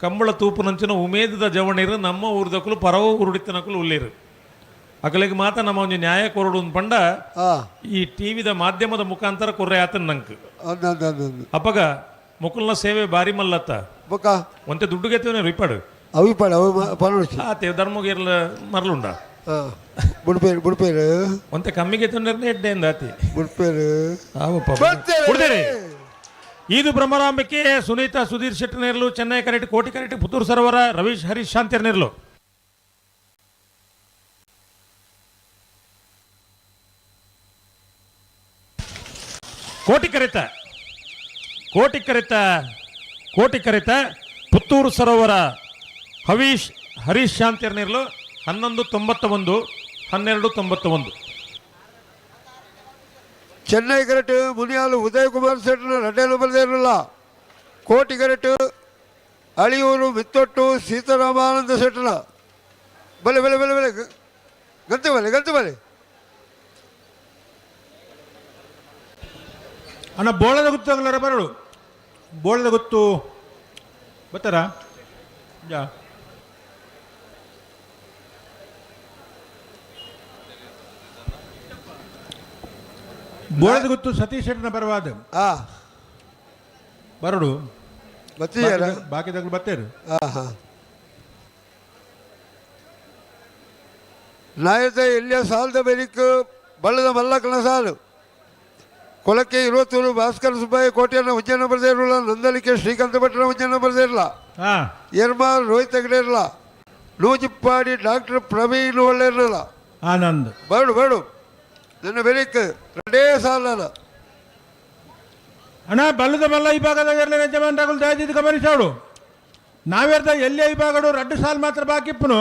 ಕಂಬಳ ತೂಪುನಂಚಿನ ಉಮೇದದ ಜವಣೀರು ನಮ್ಮ ಊರ್ದಕ್ಲು ಪರವ ಊರುಡಿತ್ತನಕುಲು ಉಳ್ಳೇರು ಅಕಲಿಗೆ ಮಾತ ನಮ್ಮ ಒಂಜಿ ನ್ಯಾಯ ಕೊರಡು ಪಂಡ ಹಾ ಈ ಟಿವಿದ ಮಾಧ್ಯಮದ ಮುಖಾಂತರ ಕೊರ್ರೆ ಆತನ ನಂಕ್ ಅಂದ ಅಂದ ಅಂದ ಅಂದ ಅಪ್ಪಗ ಮುಕುಲ್ನ ಸೇವೆ ಬಾರಿ ಮಲ್ಲತ್ತ ಬೊಕ ಒಂತೆ ದುಡ್ಡು ಗೆತ್ತೇನೆ ರಿಪಾಡು ಅವಿ ಪಾಡ ಅವಿ ಪನೋಡ್ಚಿ ಆತೆ ಧರ್ಮಗೇರ್ಲ ಮರಳುಂಡ ಹಾ ಬುಡ್ಪೇರು ಬುಡ್ಪೇರು. ಒಂತೆ ಕಮ್ಮಿಗೆ ತೊಂದರೆ ಎಡ್ಡೆ ಎಂದಾತಿ. ಬುಡ್ಪೇರು. ಬಿಡ್ತೇನೆ. ಇದು ಬ್ರಹ್ಮರಾಂಬಿಕೆ ಸುನೀತಾ ಸುಧೀರ್ ಶೆಟ್ಟಿ ನೇರ್ಲು, ಚೆನ್ನೈ ಕರೆಕ್ಟ್ ಕೋಟಿ ಕರೆಕ್ಟ್ ಪುತ್ತೂರು ಸರೋವರ ರವೀಶ್ ಹರೀಶ್ ಶಾಂತಿಯರ್ ನೇರ್ಲು. ಕೋಟಿ ಕರೆತ ಕೋಟಿ ಕರೆತ ಕೋಟಿ ಕರೆತ ಪುತ್ತೂರು ಸರೋವರ ಹವೀಶ್ ಹರೀಶ್ ಶಾಂತಿಯರ್ ನೇರ್ಲು 11.91 12.91. ಚೆನ್ನೈ ಕರೆಕ್ಟ್ ಮುನಿಯಾಲು ಉದಯ್ ಕುಮಾರ್ ಶೆಟ್ಟನ ರಡ್ಡೆ ನಂಬರ್ ಇರಲಿಲ್ಲ. ಕೋಟಿ ಕರೆಕ್ಟ್ ಅಳಿಯೂರು ಮಿತ್ತೊಟ್ಟು ಸೀತಾರಾಮಾನಂದ ಶೆಟ್ಟನ. ಬಲೆ ಬಲೆ ಬಲೆ ಬಲೆ ಗಂತೆ ಬಲೆ ಗಂತೆ ಬಲೆ. ಅಣ್ಣ ಬೋಳದ ಗುತ್ತು ಬರಡು, ಬೋಳದ ಗುತ್ತು ಬರ್ತಾರಾ? ಯಾ ಬೋಳದ ಗುತ್ತು ಸತೀಶ್ ಶೆಟ್ಟನ ಪರವಾದ ಬರಡು. ಬತ್ತಿಯಾರ? ಬಾಕಿದಾಗಲು ಬತ್ತೇರು. ಹಾಂ ನಾಯತ ಎಲ್ಲಿಯ ಸಾಲದ ಬೆರಿಕ್ ಬಳ್ಳದ ಮಲ್ಲಕನ ಸಾಲು. ಕೊಲಕ್ಕೆ ಇರುವತ್ತೂರು ಭಾಸ್ಕರ ಸುಬ್ಬಯ್ಯ ಕೋಟೆಯನ್ನು ಉಜ್ಜಯನ ಬರೆದಿರಲಿಲ್ಲ. ನಂದಲಿಕೆ ಶ್ರೀಕಾಂತ ಭಟ್ಟನ ಉಜ್ಜಯನ ಬರೆದಿರಲ್ಲ. ಎರ್ಮಾಲ್ ರೋಹಿತ್ ಹೆಗಡೆ ಇರಲ್ಲ. ನೂಜಿಪ್ಪಾಡಿ ಡಾಕ್ಟರ್ ಪ್ರವೀಣ್ ಒಳ್ಳೆ ಇರಲಿಲ್ಲ. ಆನಂದ್ ಬರಡು ಬರಡು ನನ್ನ ಬೆರಿಕ್ ಎರಡೇ ಸಾಲ. ಅಣ್ಣ ಬಲ್ಲದ ಮಲ್ಲ ಈ ಭಾಗದ ಯಜಮಾನ್ ರಾಗುಲ್ ದಯದಿದ್ದು ಗಮನಿಸೋಡು. ನಾವೇರ್ದ ಎಲ್ಲೇ ಈ ಭಾಗಡು ರಡ್ಡು ಸಾಲು ಮಾತ್ರ ಬಾಕಿಪ್ಪನು.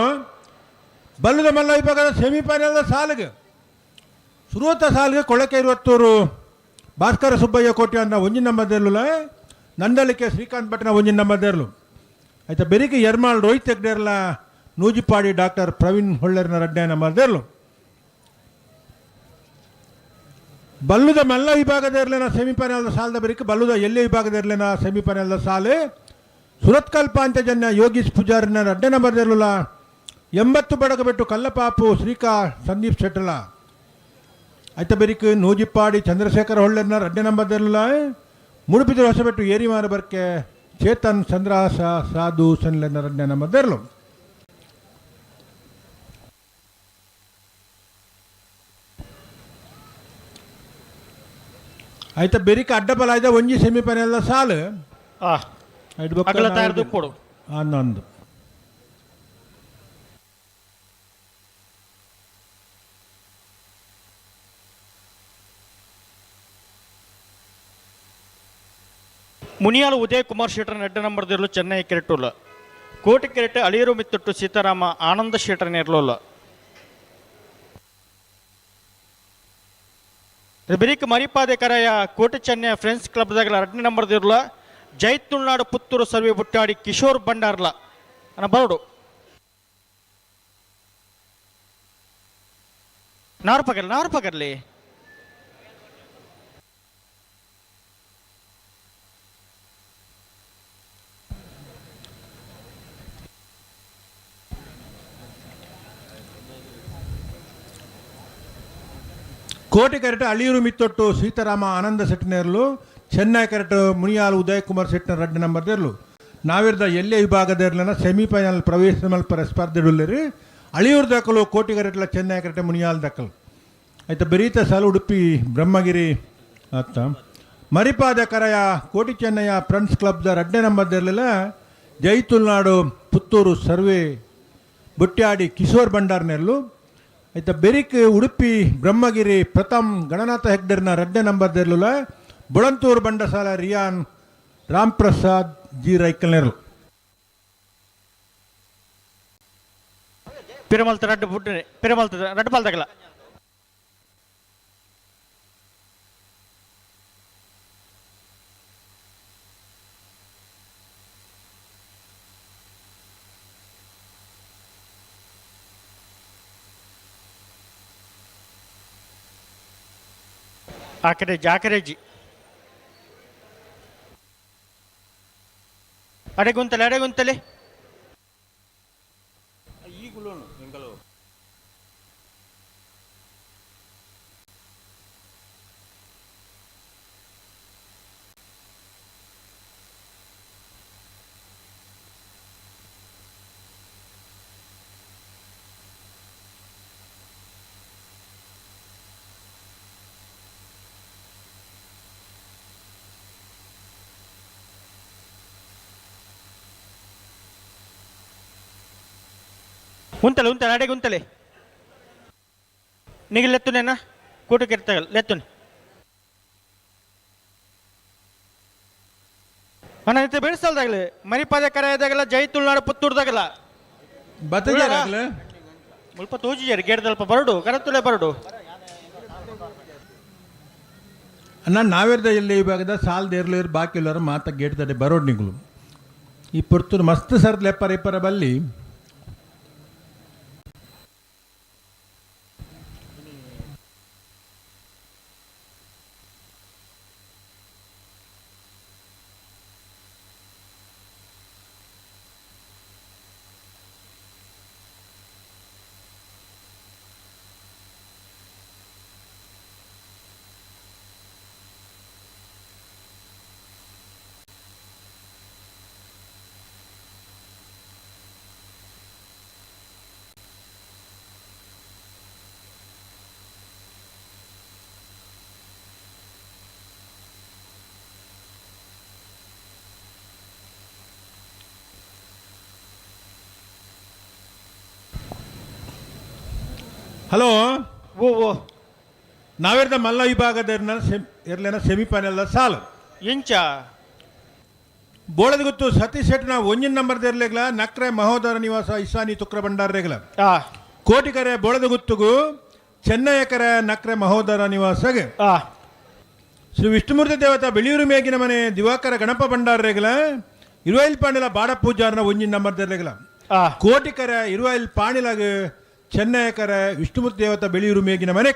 ಬಲ್ಲದ ಮಲ್ಲ ಈ ಭಾಗದ ಸೆಮಿಫೈನಲ್ ಸಾಲಿಗೆ ಸುರುವತ್ತ ಸಾಲಿಗೆ ಕೊಳಕೆ ಇರುವತ್ತೂರು ಭಾಸ್ಕರ ಸುಬ್ಬಯ್ಯ ಕೋಟೆ ಅನ್ನ ಒಂಜಿ ನಂಬರ್ದೇರ್ಲು, ನಂದಲಿಕೆ ಶ್ರೀಕಾಂತ್ ಭಟ್ನ ಒಂಜಿ ನಂಬರ್ದೇರ್ಲು. ಆಯ್ತಾ ಬೆರಿಕೆ ಎರ್ಮಾಳ್ ರೋಹಿತ್ ಹೆಗ್ಡೇರ್ಲ ನೂಜಿಪಾಡಿ ಡಾಕ್ಟರ್ ಪ್ರವೀಣ್ ಹೊಳ್ಳರ್ನ ರಡ್ಡೆ ನಂಬರ್ದೇರ್ಲು. ಬಲ್ಲುದ ಮಲ್ಲ ವಿಭಾಗದ ಇರಲಿನ ಸೆಮಿಫೈನಲ್ ಸಾಲದ ಬರಿಕೆ ಬಲ್ಲುದ ಎಲ್ಲೇ ವಿಭಾಗದ ಇರಲಿನ ಸೆಮಿಫೈನಲ್ ಸಾಲೆ ಸುರತ್ಕಲ್ ಪಾಂಚಜನ್ಯ ಯೋಗೀಶ್ ಪೂಜಾರಿನ ರಡ್ಡೆ ನಂಬರ್ ಇರಲಿಲ್ಲ. 80 ಬಡಗ ಬಿಟ್ಟು ಕಲ್ಲಪಾಪು ಶ್ರೀಕಾ ಸಂದೀಪ್ ಶೆಟ್ಟಲ. ಆಯ್ತ ಬೆರಿಕ್ ನೂಜಿಪ್ಪಾಡಿ ಚಂದ್ರಶೇಖರ ಹೊಳ್ಳೆರ್ನ ರಡ್ಡೆ ನಂಬರ್ ಇರಲಿಲ್ಲ. ಮುಡುಪಿದ ಹೊಸಬೆಟ್ಟು ಏರಿಮಾರ ಬರ್ಕೆ ಚೇತನ್ ಚಂದ್ರಹಾಸ ಸಾಧು ಸನ್ಲೆನ ರಡ್ಡೆ ನಂಬರ್ ಇರಲು. ಆಯ್ತ ಬೆರಿಕ ಅಡ್ಡಬಲ ಆಯ್ದ ಒಂಜಿ ಸೆಮಿಫೈನಲ್ ಸಾಲು. ಅಗಲ ತಯಾರು ಕೊಡು. 11. ಮುನಿಯಾಲು ಉದಯ್ ಕುಮಾರ್ ಶೆಟ್ಟರ್ ಎಡ್ಡ ನಂಬರ್ ದಿರ್ಲು ಚೆನ್ನೈ ಕೆರೆಟುಲ್ಲ. ಕೋಟಿ ಕೆರೆಟ್ ಅಳಿಯರು ಮಿತ್ತೊಟ್ಟು ಸೀತಾರಾಮ ಆನಂದ ಶೆಟ್ಟರ್ ನೇರ್ಲೋಲ್ಲ. ಬೆರಿಕ್ ಮರಿಪಾದೆ ಕರೆಯ ಕೋಟಿ ಚೆನ್ನೈ ಫ್ರೆಂಡ್ಸ್ ಕ್ಲಬ್ದಾಗ ಎರಡನೇ ನಂಬರ್ ದಿರ್ಲ ಜೈ ತುಳುನಾಡು ಪುತ್ತೂರು ಸರ್ವೆ ಬುಟ್ಟಾಡಿ ಕಿಶೋರ್ ಭಂಡಾರ್ಲ ಅನ್ನ ಬರೋಡು. ನಾರು ಪಗರ್ಲಿ ನಾರು ಪಗರ್ಲಿ. ಕೋಟಿ ಕರೆಟ್ ಅಳಿಯೂರು ಮಿತ್ತೊಟ್ಟು ಸೀತಾರಾಮ ಆನಂದ ಶೆಟ್ಟಿನೇರ್ಲು, ಚೆನ್ನೈ ಕರೆಟ್ ಮುನಿಯಾಲ್ ಉದಯ್ ಕುಮಾರ್ ಶೆಟ್ಟಿನ ರಡ್ಡು ನಂಬರ್ ದೇರ್ಲು. ನಾವಿರ್ದ ಎಲ್ಲೇ ವಿಭಾಗದ ಸೆಮಿಫೈನಲ್ ಪ್ರವೇಶ ಮಲ್ಪರ ಸ್ಪರ್ಧೆಡುಲ್ಲೇರಿ. ಅಳಿಯೂರು ದಕ್ಕಲು ಕೋಟಿ ಕರೆಟ್ಲ ಚೆನ್ನೈ ಕರೆಟ್ ಮುನಿಯಾಲ್ ದಕ್ಕಲು. ಆಯ್ತಾ ಬೆರೀತ ಸಾಲು ಉಡುಪಿ ಬ್ರಹ್ಮಗಿರಿ ಆತ ಮರಿಪಾದ ಕರೆಯ ಕೋಟಿ ಚೆನ್ನಯ್ಯ ಫ್ರೆಂಡ್ಸ್ ಕ್ಲಬ್ದ ರಡ್ಡೆ ನಂಬರ್ ದೇರ್ಲಿಲ್ಲ. ಜೈ ತುಳುನಾಡು ಪುತ್ತೂರು ಸರ್ವೆ ಬುಟ್ಯಾಡಿ ಕಿಶೋರ್ ಭಂಡಾರ್ನೆರ್ಲು. ಆಯ್ತಾ ಬೆರಿಕ್ ಉಡುಪಿ ಬ್ರಹ್ಮಗಿರಿ ಪ್ರಥಮ್ ಗಣನಾಥ ಹೆಗ್ಡರ್ನ ರಡ್ಡೆ ನಂಬರ್ ದೇರ್ಲುಲ. ಬುಳಂತೂರು ಬಂಡಸಾಲ ರಿಯಾನ್ ರಾಮ್ ಪ್ರಸಾದ್ ಜಿ ರೈಕಲ್ನೇರ್ಲು. ಪಿರಮಲ್ತ ರಡ್ಡು ಬುಡ್ಡೆ ಪಿರಮಲ್ತ ರಡ್ಡು ಪಾಲ್ದಾಗಲ. ಆಕರೇಜಿ ಆಕರೇಜಿ ಅಡೆಗುಂತಲೆ ಅಡೆಗುಂತಲೆ. ಉಂತಲೆ ಉಂತಲೆ ಅಡೆಗೆ ಉಂತಲೆ ನಿಗೆ ಲೆತ್ತುನೇನಾ ಕೂಟಕ್ಕೆ ಇರ್ತಾಗಲ್ಲ ಲೆತ್ತುನೆ ಅಣ್ಣ ಇತ್ತೆ ಬೆಳೆಸಲ್ದಾಗಲಿ ಮರಿಪಾದ ಕರೆಯದಾಗಲ್ಲ ಜೈ ತುಳುನಾಡು ಪುತ್ತೂರ್ದಾಗಲ್ಲ. ಬತ್ತಜಾಗಲ. ಮುಲ್ಪ ತೋಜಿಜಾರಿ ಗೇಡ್ದಲ್ಪ ಬರಡು ಕರತುಲೆ ಬರಡು. ಅಣ್ಣ ನಾವೇರ್ದ ಇಲ್ಲಿ ವಿಭಾಗದ ಸಾಲ್ ದೇರ್ಲೇರು ಬಾಕಿ ಇಲ್ಲರು ಮಾತ ಗೇಟ್ ತಡೆ ಬರೋಡ್ ನಿಗುಲು ಈ ಪೊರ್ತುನು ಮಸ್ತ್ ಸರ್ದ ಲೆಪ್ಪರ ಇಪ್ಪರ ಬಲ್ಲಿ. ಹಲೋ. ಓ ಓ ನಾವೇರ್ದ ಮಲ್ಲ ವಿಭಾಗದ ಇರ್ಲೇನ ಸೆಮಿಫೈನಲ್ ಸಾಲು. ಇಂಚ ಬೋಳದ ಗೊತ್ತು ಸತೀಶ್ ಶೆಟ್ನ ಒಂಜಿನ ನಂಬರ್ ಇರ್ಲೇಗ್ಲ ನಕ್ರೆ ಮಹೋದರ ನಿವಾಸ ಇಸಾನಿ ತುಕ್ರ ಭಂಡಾರ ರೇಗ್ಲ. ಕೋಟಿಕರೆ ಬೋಳದ ಗುತ್ತುಗು ಚೆನ್ನಯ್ಯಕರೆ ನಕ್ರೆ ಮಹೋದರ ನಿವಾಸಗೆ. ಶ್ರೀ ವಿಷ್ಣುಮೂರ್ತಿ ದೇವತಾ ಬೆಳಿಯೂರು ಮೇಗಿನ ಮನೆ ದಿವಾಕರ ಗಣಪ ಭಂಡಾರ ರೇಗ್ಲ ಇರುವೈಲ್ ಪಾಣಿಲ ಬಾಡ ಪೂಜಾರನ ಒಂಜಿನ ನಂಬರ್ ರೇಗ್ಲ. ಕೋಟಿಕರೆ ಇರುವೈಲ್ ಪಾಣಿಲಾಗ ಚೆನ್ನಯ್ಯಕರ ವಿಷ್ಣುಮೂರ್ತಿ ದೇವತಾ ಬೆಳಿಯೂರು ಮೇಗಿನ ಮನೆ.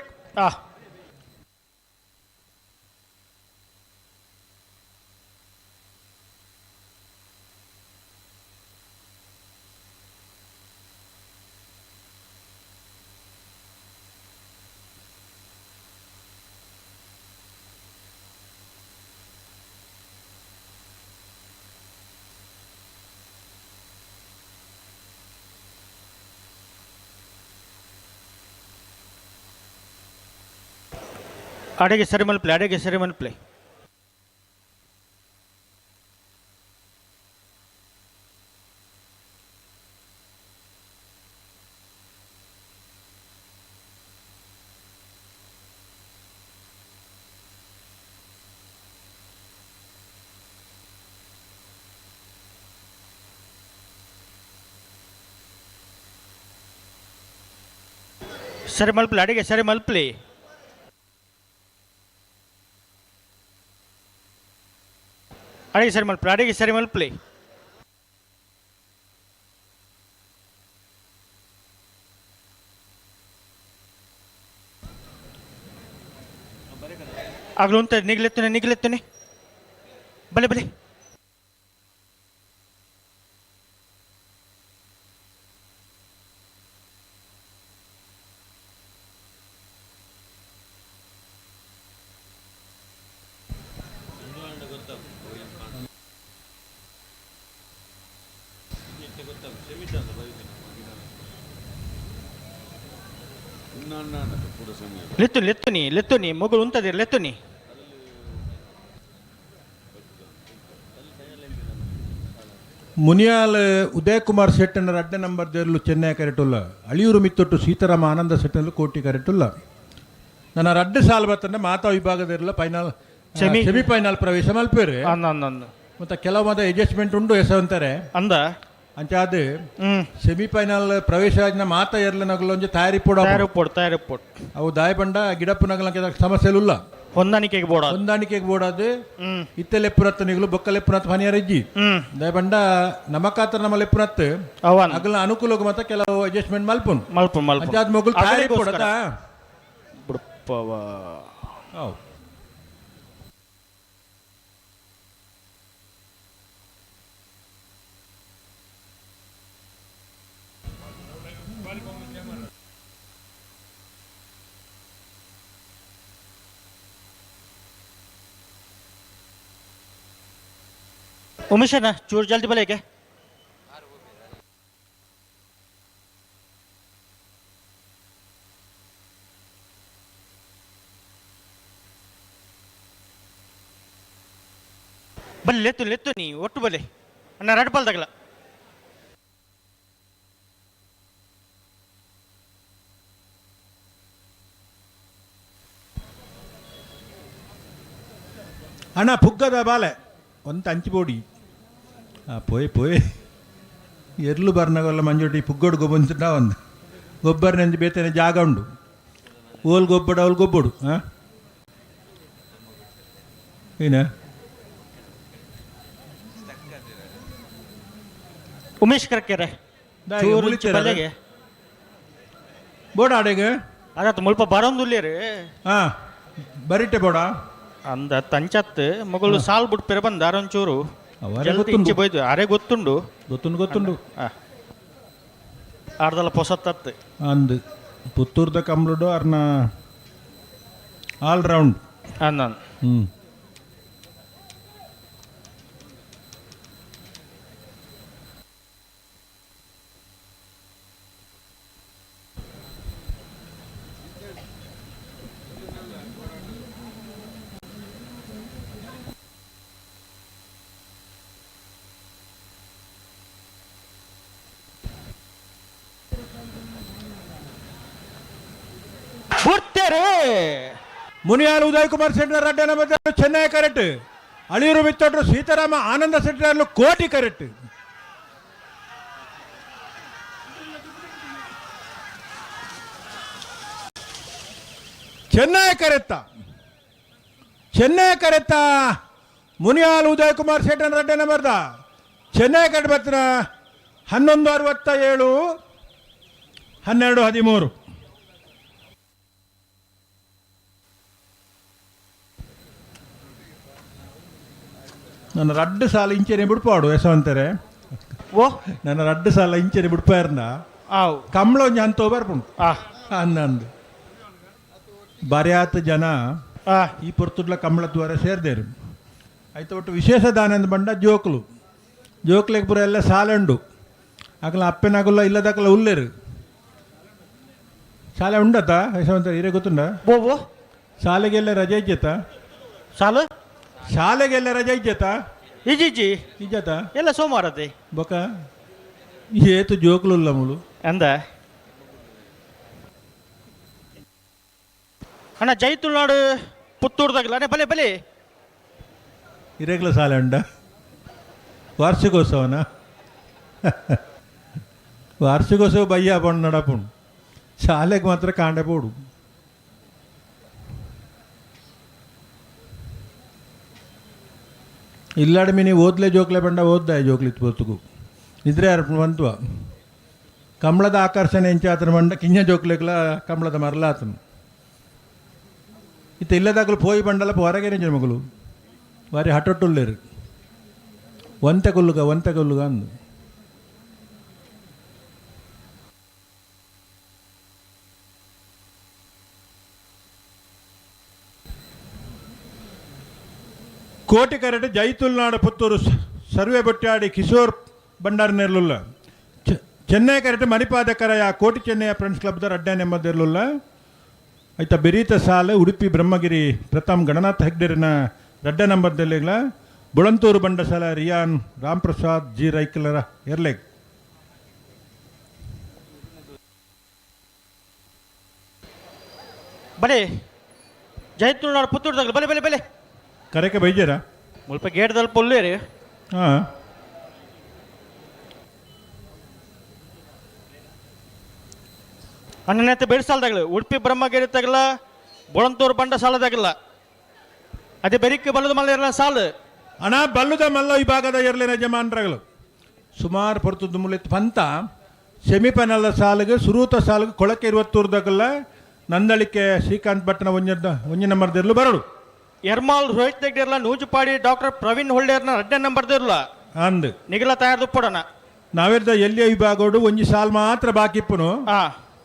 ಅಡೆಗೆ ಸರಿ ಮಲ್ಪ್ಲೆ ಅಡೆಗೆ ಸರಿ ಮಲ್ಪ್ಲೆ. ಸರಿ ಮಲ್ಪ್ಲೆ ಅಡಿಗೆ ಸರಿ ಮಲ್ಪ್ಲೆ. ಅಡಿಗೆ ಸರಿ ಮಲ್ಪ್ಲೆ ಅಡಿಗೆ ಸರಿ ಮಲ್ಪ್ಲೆ. ಆಗಲು ಉಂತ ನಿಗ್ಲೆತ್ತನೆ ನಿಗ್ಲೆತ್ತನೆ ಬಲೆ ಬಲೆ. ಲೆತ್ತುನಿ ಲೆತ್ತುನಿ ಲೆತ್ತುನಿ ಮಗಳು ಉಂತದಿರ ಲೆತ್ತುನಿ. ಮುನಿಯಾಲ್ ಉದಯ್ ಕುಮಾರ್ ಶೆಟ್ಟನ ಅಡ್ಡ ನಂಬರ್ ದೇರ್ಲು ಚೆನ್ನೈ ಕರೆಟುಲ್ಲ ಅಳಿಯೂರು ಮಿತ್ತೊಟ್ಟು ಸೀತಾರಾಮ ಆನಂದ ಶೆಟ್ಟಲು ಕೋಟಿ ಕರೆಟುಲ್ಲ. ನನ್ನ ರಡ್ಡು ಸಾಲ್ ಬತ್ತಂದ್ರೆ ಮಾತಾ ವಿಭಾಗದಿರಲ್ಲ ಫೈನಲ್ ಸೆಮಿಫೈನಲ್ ಪ್ರವೇಶ ಮಲ್ಪೇರು. ಮತ್ತೆ ಕೆಲವು ಮಾತ ಅಡ್ಜಸ್ಟ್ಮೆಂಟ್ ಉಂಡು ಎಸ ಅಂತಾರೆ ಅಂದ ಅಂಚಾದ ಸೆಮಿಫೈನಲ್ ಪ್ರವೇಶ ಆಜ್ನ ಮಾತಾ ಎರ್ಲ ನಗಲು ಒಂಜಿ ತಯಾರಿ ಪೋಡ ತಯಾರಿ ಪೋಡ್ ತಯಾರಿ ಪೋಡ್. ಅವು ದಾಯ ಬಂಡ ಗಿಡಪ್ಪು ನಗಲ ಸಮಸ್ಯೆ ಉಲ್ಲ. ಹೊಂದಾಣಿಕೆಗೆ ಬೋಡ ಹೊಂದಾಣಿಕೆಗೆ ಬೋಡಾದು ಇತ್ತೆ ಲೆಪ್ಪುನತ್ತು ನಿಗಲು ಬೊಕ್ಕ ಲೆಪ್ಪುನತ್ತು ಹನಿಯರ ಇಜ್ಜಿ ದಾಯ ಬಂಡ ನಮಕಾತ್ರ ನಮ್ಮ ಲೆಪ್ಪುನತ್ತು ಅಗಲ ಅನುಕೂಲಕ್ಕೆ ಮಾತ್ರ ಕೆಲವು ಅಡ್ಜಸ್ಟ್ಮೆಂಟ್ ಮಲ್ಪುನ್ ಮಲ್ಪುನ್ ಮಲ್ಪುನ್. ಅಂಚಾದ ಮೊಗಲು ತಯಾರಿ ಪೋಡತಾ ಬುಡಪ್ಪವ. ಹೌದು. ಉಮೇಶಣ್ಣ ಚೂರು ಜಲ್ದಿ ಬಲೇಕೆ. ಬಲ್ಲೆ ಲೆತ್ತು ಲೆತ್ತು ನೀ ಒಟ್ಟು ಬಲ್ಲೆ ಅಣ್ಣ ರಡ್ ಬಲ್ದಾಗಲ. ಅಣ್ಣ ಪುಗ್ಗದ ಬಾಲೆ ಒಂತ ಅಂಚಿ ಬೋಡಿ ಪೋಯ್ ಪೋಯ್ ಎರ್ಲು ಬರ್ನಗಲ್ಲ ಮಂಜೊಟ್ಟಿ ಪುಗ್ಗೋಡು ಗೊಬ್ಬಂತ ಒಂದು ಗೊಬ್ಬರ ನೆಂಜಿ ಬೇತನೆ ಜಾಗ ಉಂಡು ಓಲ್ ಗೊಬ್ಬಡು ಅವಳು ಗೊಬ್ಬಡು ಹಾಂ ಏನ ಉಮೇಶ್ ಕರ್ಕೆರೆ ಚೂರು ಬೋಡ ಅಡೆಗೆ ಅದಾತ್ ಮುಲ್ಪ ಬರೋಂದುಲ್ಲೇರು ಹಾಂ ಬರಿಟೆ ಬೋಡ ಅಂದ ತಂಚತ್ ಮಗಳು ಸಾಲ್ ಬಿಟ್ಟು ಪೆರ ಬಂದ ಅರೊಂಚೂರು ಗೊತ್ತುಂಡು. ಬೋಯ್ದು ಅರೆ ಗೊತ್ತುಂಡು ಗೊತ್ತುಂಡು ಗೊತ್ತುಂಡು ಆರ್ದಲ ಪೊಸತ್ತತ್ ಅಂದ್ ಪುತ್ತೂರ್ದ ಕಂಬ್ಳುಡು ಅರ್ನ ಆಲ್ ರೌಂಡ್ ಅಂದ ಹ್ಞೂ ಬುಡ್ತೇರೆ ಮುನಿಯಾಲ್ ಉದಯ್ ಕುಮಾರ್ ಶೆಟ್ಟರ್ ಅಡ್ಡ ನಮ್ಮ ಚೆನ್ನೈ ಕರೆಕ್ಟ್ ಅಳಿಯೂರು ಮಿತ್ತೊಟ್ರು ಸೀತಾರಾಮ ಆನಂದ ಶೆಟ್ಟರ್ ಕೋಟಿ ಕರೆಕ್ಟ್ ಚೆನ್ನೈ ಕರೆತ್ತ ಚೆನ್ನೈ ಕರೆತ್ತ ಮುನಿಯಾಲ್ ಉದಯ್ ಕುಮಾರ್ ಶೆಟ್ಟರ್ ಅಡ್ಡ ನಂಬರ್ದ ಚೆನ್ನೈ ಕರೆಕ್ಟ್ ಬರ್ತಾರ 11:67 12:13. ನನ್ನ ರಡ್ಡು ಸಾಲ ಇಂಚೆನೆ ಬಿಡ್ಪಾಡು ಯಶವಂತರೆ ಓ ನನ್ನ ರಡ್ಡು ಸಾಲ ಇಂಚೆನೆ ಬಿಡ್ಪಾರ್ನ ಆವ್ ಕಮ್ಳ ಒಂಜಿ ಅಂತೋ ಬರ್ಪುಂಡು ಆ ಅಂದಂದು ಬರ್ಯಾತ್ ಜನ ಆ ಈ ಪೊರ್ತುಡ್ಲ ಕಮ್ಳ ದ್ವಾರ ಸೇರ್ದೇರು ಆಯ್ತು ಒಟ್ಟು ವಿಶೇಷ ದಾನಂದ ಬಂಡ ಜೋಕ್ಲು ಜೋಕ್ಲೆಗ್ ಪೂರ ಎಲ್ಲ ಸಾಲೆ ಉಂಡು ಅಕಲ ಅಪ್ಪೆನಗುಲ್ಲ ಇಲ್ಲದಕಲ ಉಲ್ಲೇರು ಶಾಲೆ ಉಂಡತ ಯಶವಂತ ಹಿರೇ ಗೊತ್ತುಂಡ ಓ ಓ ಶಾಲೆಗೆಲ್ಲ ರಜೆ ಇಜ್ಜತ ಸಾಲು ಶಾಲೆಗೆಲ್ಲ ರಜೆ ಇಜ್ಜತ ಇಜ್ಜಿ ಇಜ್ಜತ ಎಲ್ಲ ಸೋಮವಾರದೆ ಬೊಕ ಏತು ಜೋಕ್ಲುಲ್ಲ ಮುಲು ಅಂದ ಅಣ್ಣ ಜೈ ತುಳುನಾಡು ಪುತ್ತೂರ್ದಾಗಲ್ಲ ಅಣ್ಣ ಬಲೆ ಬಲೆ ಇರೇಗ್ಲ ಶಾಲೆ ಉಂಡ ವಾರ್ಷಿಕೋತ್ಸವನ ವಾರ್ಷಿಕೋತ್ಸವ ಬಯ್ಯ ಪಂಡು ನಡಪುಂಡು ಶಾಲೆಗೆ ಮಾತ್ರ ಕಾಂಡೆ ಪೋಡು ಇಲ್ಲಾಡ ಮಿನಿ ಓದ್ಲೆ ಜೋಕ್ಲೆ ಬಂಡ ಓದ್ದ ಜೋಕ್ಲಿ ಪೊತ್ತುಗು ನಿದ್ರೆ ಅರ್ಪಣ ಬಂತ್ವ ಕಮಲದ ಆಕರ್ಷಣೆ ಎಂಚಾತನ ಬಂಡ ಕಿಂಜ ಜೋಕ್ಲೆಗ್ಲ ಕಮಲದ ಮರಲಾತನು ಇತ್ತ ಇಲ್ಲದಾಗಲು ಪೋಯಿ ಬಂಡಲ ಹೊರಗೇನೆ ಮಗಳು ವಾರಿ ಹಟೊಟ್ಟುಲ್ಲೇರು ಒಂತೆ ಕೊಲ್ಲುಗ ಒಂತೆ ಕೊಲ್ಲುಗ ಅಂದು ಕೋಟಿ ಕರೆಟ್ ಜೈತುಲ್ನಾಡು ಪುತ್ತೂರು ಸರ್ವೆ ಬೊಟ್ಟಾಡಿ ಕಿಶೋರ್ ಭಂಡಾರ ನೆರ್ಲುಲ್ಲ ಚೆನ್ನೈ ಕರೆಟ್ ಮಣಿಪಾದ ಕರೆಯ ಕೋಟಿ ಚೆನ್ನೈಯ ಫ್ರೆಂಡ್ಸ್ ಕ್ಲಬ್ದರ ಅಡ್ಡ ನೆಮ್ಮದಿರ್ಲುಲ್ಲ ಆಯ್ತಾ ಬೆರೀತ ಸಾಲೆ ಉಡುಪಿ ಬ್ರಹ್ಮಗಿರಿ ಪ್ರಥಮ್ ಗಣನಾಥ ಹೆಗ್ಡೆರಿನ ರಡ್ಡ ನಂಬರ್ದಲ್ಲಿಗ್ಲ ಬುಳಂತೂರು ಬಂಡಸಾಲ ರಿಯಾನ್ ರಾಮ್ಪ್ರಸಾದ್ ಜಿ ರೈಕಲರ ಎರ್ಲೆಗ್ ಬಲೆ ಜೈ ತುಳುನಾಡು ಪುತ್ತೂರ್ದಾಗಲ್ಲ ಬಲೆ ಬಲೆ ಬಲೆ ಕರೆಕೆ ಬೈಜಾರ ಮುಲ್ಪ ಗೇಟ್ದಲ್ಲಿ ಪೊಲ್ಲೇರಿ ಹಾಂ ಅಣ್ಣನೇತ ಬೇಡ ಸಾಲದಾಗಲ ಉಡುಪಿ ಬ್ರಹ್ಮಗಿರಿ ತಗಲ ಬೊಳಂತೂರು ಬಂಡ ಸಾಲದಾಗಲ್ಲ ಅದೇ ಬೆರಿಕೆ ಬಲ್ಲದ ಮಲ್ಲ ಇರಲ್ಲ ಸಾಲು ಅಣ್ಣ ಬಲ್ಲುದ ಮಲ್ಲ ವಿಭಾಗದ ಎರ್ಲಿನ ಯಜಮಾನ್ರಗಳು ಸುಮಾರು ಪೊರ್ತುದ್ದು ಮುಲಿತ್ ಪಂತ ಸೆಮಿಫೈನಲ್ ಸಾಲಿಗೆ ಸುರೂತ ಸಾಲಿಗೆ ಕೊಳಕೆ ಇರುವತ್ತೂರ್ದಾಗಲ್ಲ ನಂದಳಿಕೆ ಶ್ರೀಕಾಂತ್ ಭಟ್ನ ಒಂಜ ಒಂಜಿ ನಂಬರ್ದಿರ್ಲು ಬರಡು ಎರ್ಮಾಲ್ ರೋಹಿತ್ ತೆಗ್ದಿರಲ್ಲ ನೂಜುಪಾಡಿ ಡಾಕ್ಟರ್ ಪ್ರವೀಣ್ ಹೊಳ್ಳೆರ್ನ ಎರಡನೇ ನಂಬರ್ದಿರಲ್ಲ ಅಂದ್ ನಿಗಲ ತಯಾರು ಪಡೋಣ ನಾವಿರ್ದ ಎಲ್ಲಿಯ ವಿಭಾಗೋಡು ಒಂಜಿ ಸಾಲ್ ಮಾತ್ರ ಬಾಕಿ ಇಪ್ಪುನು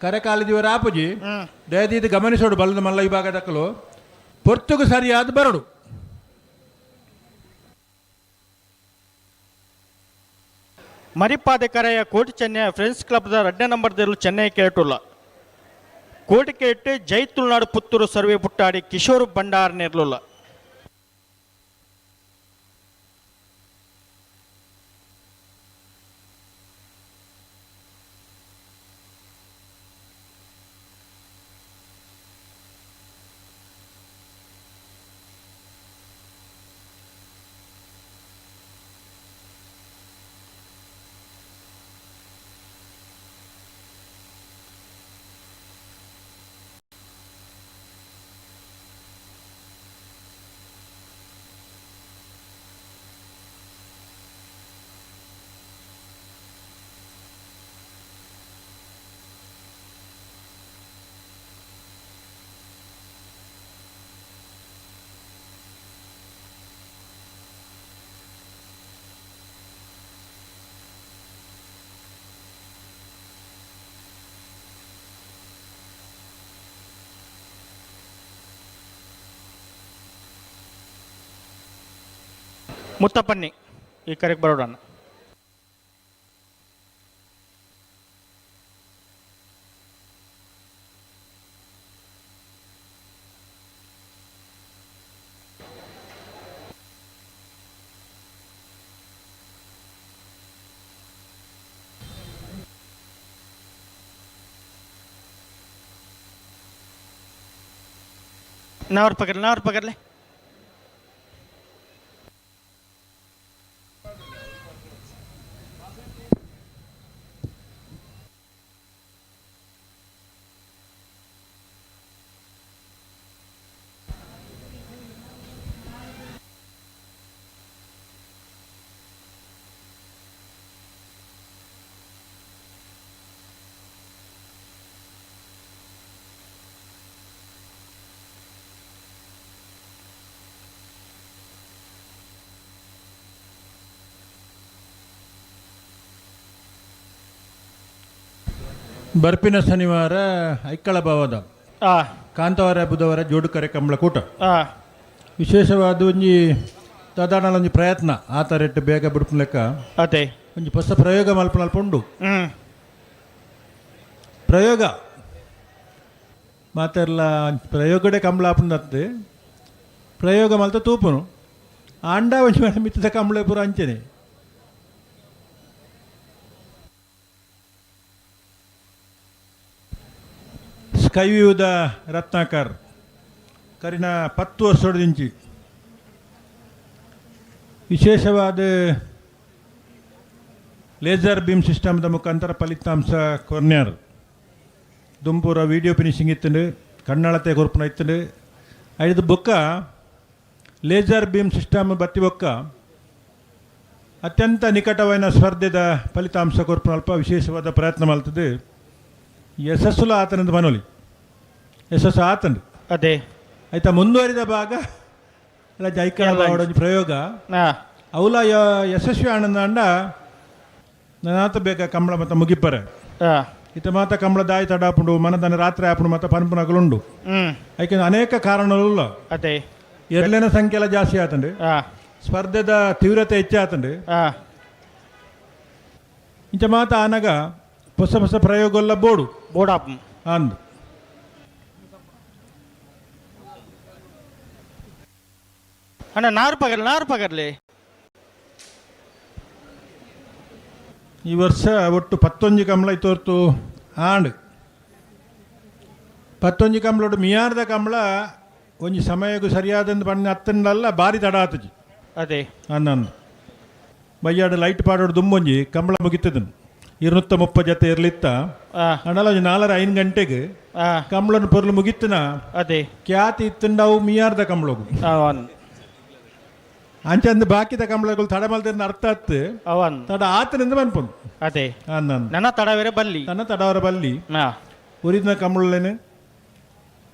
ಕರೆಕಾಲದಿವರ ಆಪುಜಿ ದಯದೀದು ಗಮನಿಸೋಡು ಬಲ್ಲದ ಮಲ್ಲ ವಿಭಾಗದಕ್ಕಲು ಪೊರ್ತುಗು ಸರಿಯಾದ ಬರಡು. ಮರಿಪಾದೆ ಕರೆಯ ಕೋಟಿ ಚೆನ್ನೈ ಫ್ರೆಂಡ್ಸ್ ಕ್ಲಬ್ದ ಎರಡನೇ ನಂಬರ್ದಿರಲು ಚೆನ್ನೈ ಕೇಟುಲ್ಲ ಕೋಟಿ ಕೇಟ್ ಜೈ ತುಳುನಾಡು ಪುತ್ತೂರು ಸರ್ವೆ ಪುಟ್ಟಾಡಿ ಕಿಶೋರ್ ಭಂಡಾರ್ ನೆರ್ಲುಲ್ಲ. ಮುತ್ತಪ್ಪನ್ನಿ ಈ ಕರೆಕ್ ಬರೋಡಣ್ಣ. नावर पकड़, नावर पकड़ ले. ಬರ್ಪಿನ ಶನಿವಾರ ಐಕ್ಕಳ ಭಾವದ ಕಾಂತವಾರ ಬುಧವಾರ ಜೋಡುಕರೆ ಕಂಬಳಕೂಟ ವಿಶೇಷವಾದ ಒಂಜಿ ಸಾಧಾರಣ ಒಂಜಿ ಪ್ರಯತ್ನ ಆ ರೇಟ್ ಬೇಗ ಬಿಡ್ಪು ಲೆಕ್ಕ ಅದೇ ಒಂಜಿ ಹೊಸ ಪ್ರಯೋಗ ಮಲ್ಪನಲ್ಪ ಉಂಡು ಪ್ರಯೋಗ ಮಾತೆಲ್ಲ ಪ್ರಯೋಗಡೆ ಕಂಬಳ ಆಪುಂಡತ್ತೆ ಪ್ರಯೋಗ ಮಲ್ತ ತೂಪುನು ಆಂಡ ಒಂಜಿ ಮೇಲೆ ಮಿತ್ತದ ಕಂಬಳ ಪೂರ ಅಂಚನೆ. ಸ್ಕೈವ್ಯೂದ ರತ್ನಾಕರ್ ಕರಿನ 10 ವರ್ಷದಿಂಚಿ ವಿಶೇಷವಾದ ಲೇಸರ್ ಬೀಮ್ ಸಿಸ್ಟಮ್ದ ಮುಖಾಂತರ ಫಲಿತಾಂಶ ಕೊರ್ನ್ಯಾರ್ ದುಂಪೂರ ವೀಡಿಯೋ ಫಿನಿಶಿಂಗ್ ಇತ್ತಂಡು ಕಣ್ಣಳತೆ ಕೊರ್ಪುನ ಇತ್ತಂಡು ಐದು ಬೊಕ್ಕ laser beam system ಬತ್ತಿ ಬೊಕ್ಕ ಅತ್ಯಂತ ನಿಕಟವಾದ ಸ್ಪರ್ಧೆದ ಫಲಿತಾಂಶ ಕೊರ್ಪುನ ಅಲ್ಪ ವಿಶೇಷವಾದ ಪ್ರಯತ್ನ ಮಾಡ್ತದೆ. ಯಶಸ್ಸುಲ ಆತನಂದು ಮನೋಲಿ ಯಶಸ್ಸು ಆತಂಡು ಅದೇ ಆಯ್ತಾ ಮುಂದುವರಿದ ಭಾಗ ಎಲ್ಲ ಜೈಕಳ ಒಂಜಿ ಪ್ರಯೋಗ ಅವಲ ಯಶಸ್ವಿ ಆನಂದ ಅಂಡ ನಾತ ಬೇಗ ಕಂಬಳ ಮತ್ತ ಮುಗಿಪರೆ ಇತ ಮಾತ ಕಂಬಳ ದಾಯಿ ತಡಾಪುಂಡು ಮನದನ ರಾತ್ರಿ ಆಪುಂಡು ಮತ್ತ ಪನ್ಪುನಗಲುಂಡು ಐಕೆ ಅನೇಕ ಕಾರಣಗಳು ಅದೇ ಎರ್ಲೆನ ಸಂಖ್ಯೆ ಎಲ್ಲ ಜಾಸ್ತಿ ಆತಂಡು ಸ್ಪರ್ಧೆದ ತೀವ್ರತೆ ಹೆಚ್ಚಾತಂಡು ಇಂಚ ಮಾತ ಆನಗ ಹೊಸ ಹೊಸ ಪ್ರಯೋಗ ಬೋಡು ಬೋಡಾಪ್ ಅಂದು ಅಣ್ಣ ನಾರು ಪಗರ್ಲಿ ನಾರು ಪಗರ್ಲಿ. ಈ ವರ್ಷ ಒಟ್ಟು 11 ಕಂಬಳ ತೋರ್ತು ಆಂಡ್ 11 ಕಂಬಳ ಮಿಯಾರ್ದ ಕಂಬಳ ಒಂಜಿ ಸಮಯಕ್ಕೂ ಸರಿಯಾದಂದು ಬಣ್ಣ ಹತ್ತಂಡಲ್ಲ ಭಾರಿ ತಡ ಆತಜಿ ಅದೇ ಅನ್ನಂದು ಬಯ್ಯಾಡು ಲೈಟ್ ಪಾಡೋಡು ದುಂಬೊಂಜಿ ಕಂಬಳ ಮುಗಿತದನು 230 ಜೊತೆ ಇರ್ಲಿತ್ತ ಅಣ್ಣಲ ಒಂಜಿ 4-5 ಗಂಟೆಗೆ ಕಂಬಳನ ಪೊರ್ಲು ಮುಗಿತ್ತನ ಅದೇ ಖ್ಯಾತಿ ಇತ್ತಂಡವು ಮಿಯಾರ್ದ ಕಂಬಳಗು ಅಂಚಂದು ಬಾಕಿದ ಕಂಬಳಗಳು ತಡ ಮಲ್ತಿನ ಅರ್ಥ ಆತ್ತು ಅವನ್ ತಡ ಆತನಿಂದ ಮನ್ಪುಂಡು ಅದೇ ನನ್ನ ನನ್ನ ತಡವರೆ ಬಲ್ಲಿ ನನ್ನ ತಡವರ ಬಲ್ಲಿ ಉರಿದಿನ ಕಂಬಳಲೇನೆ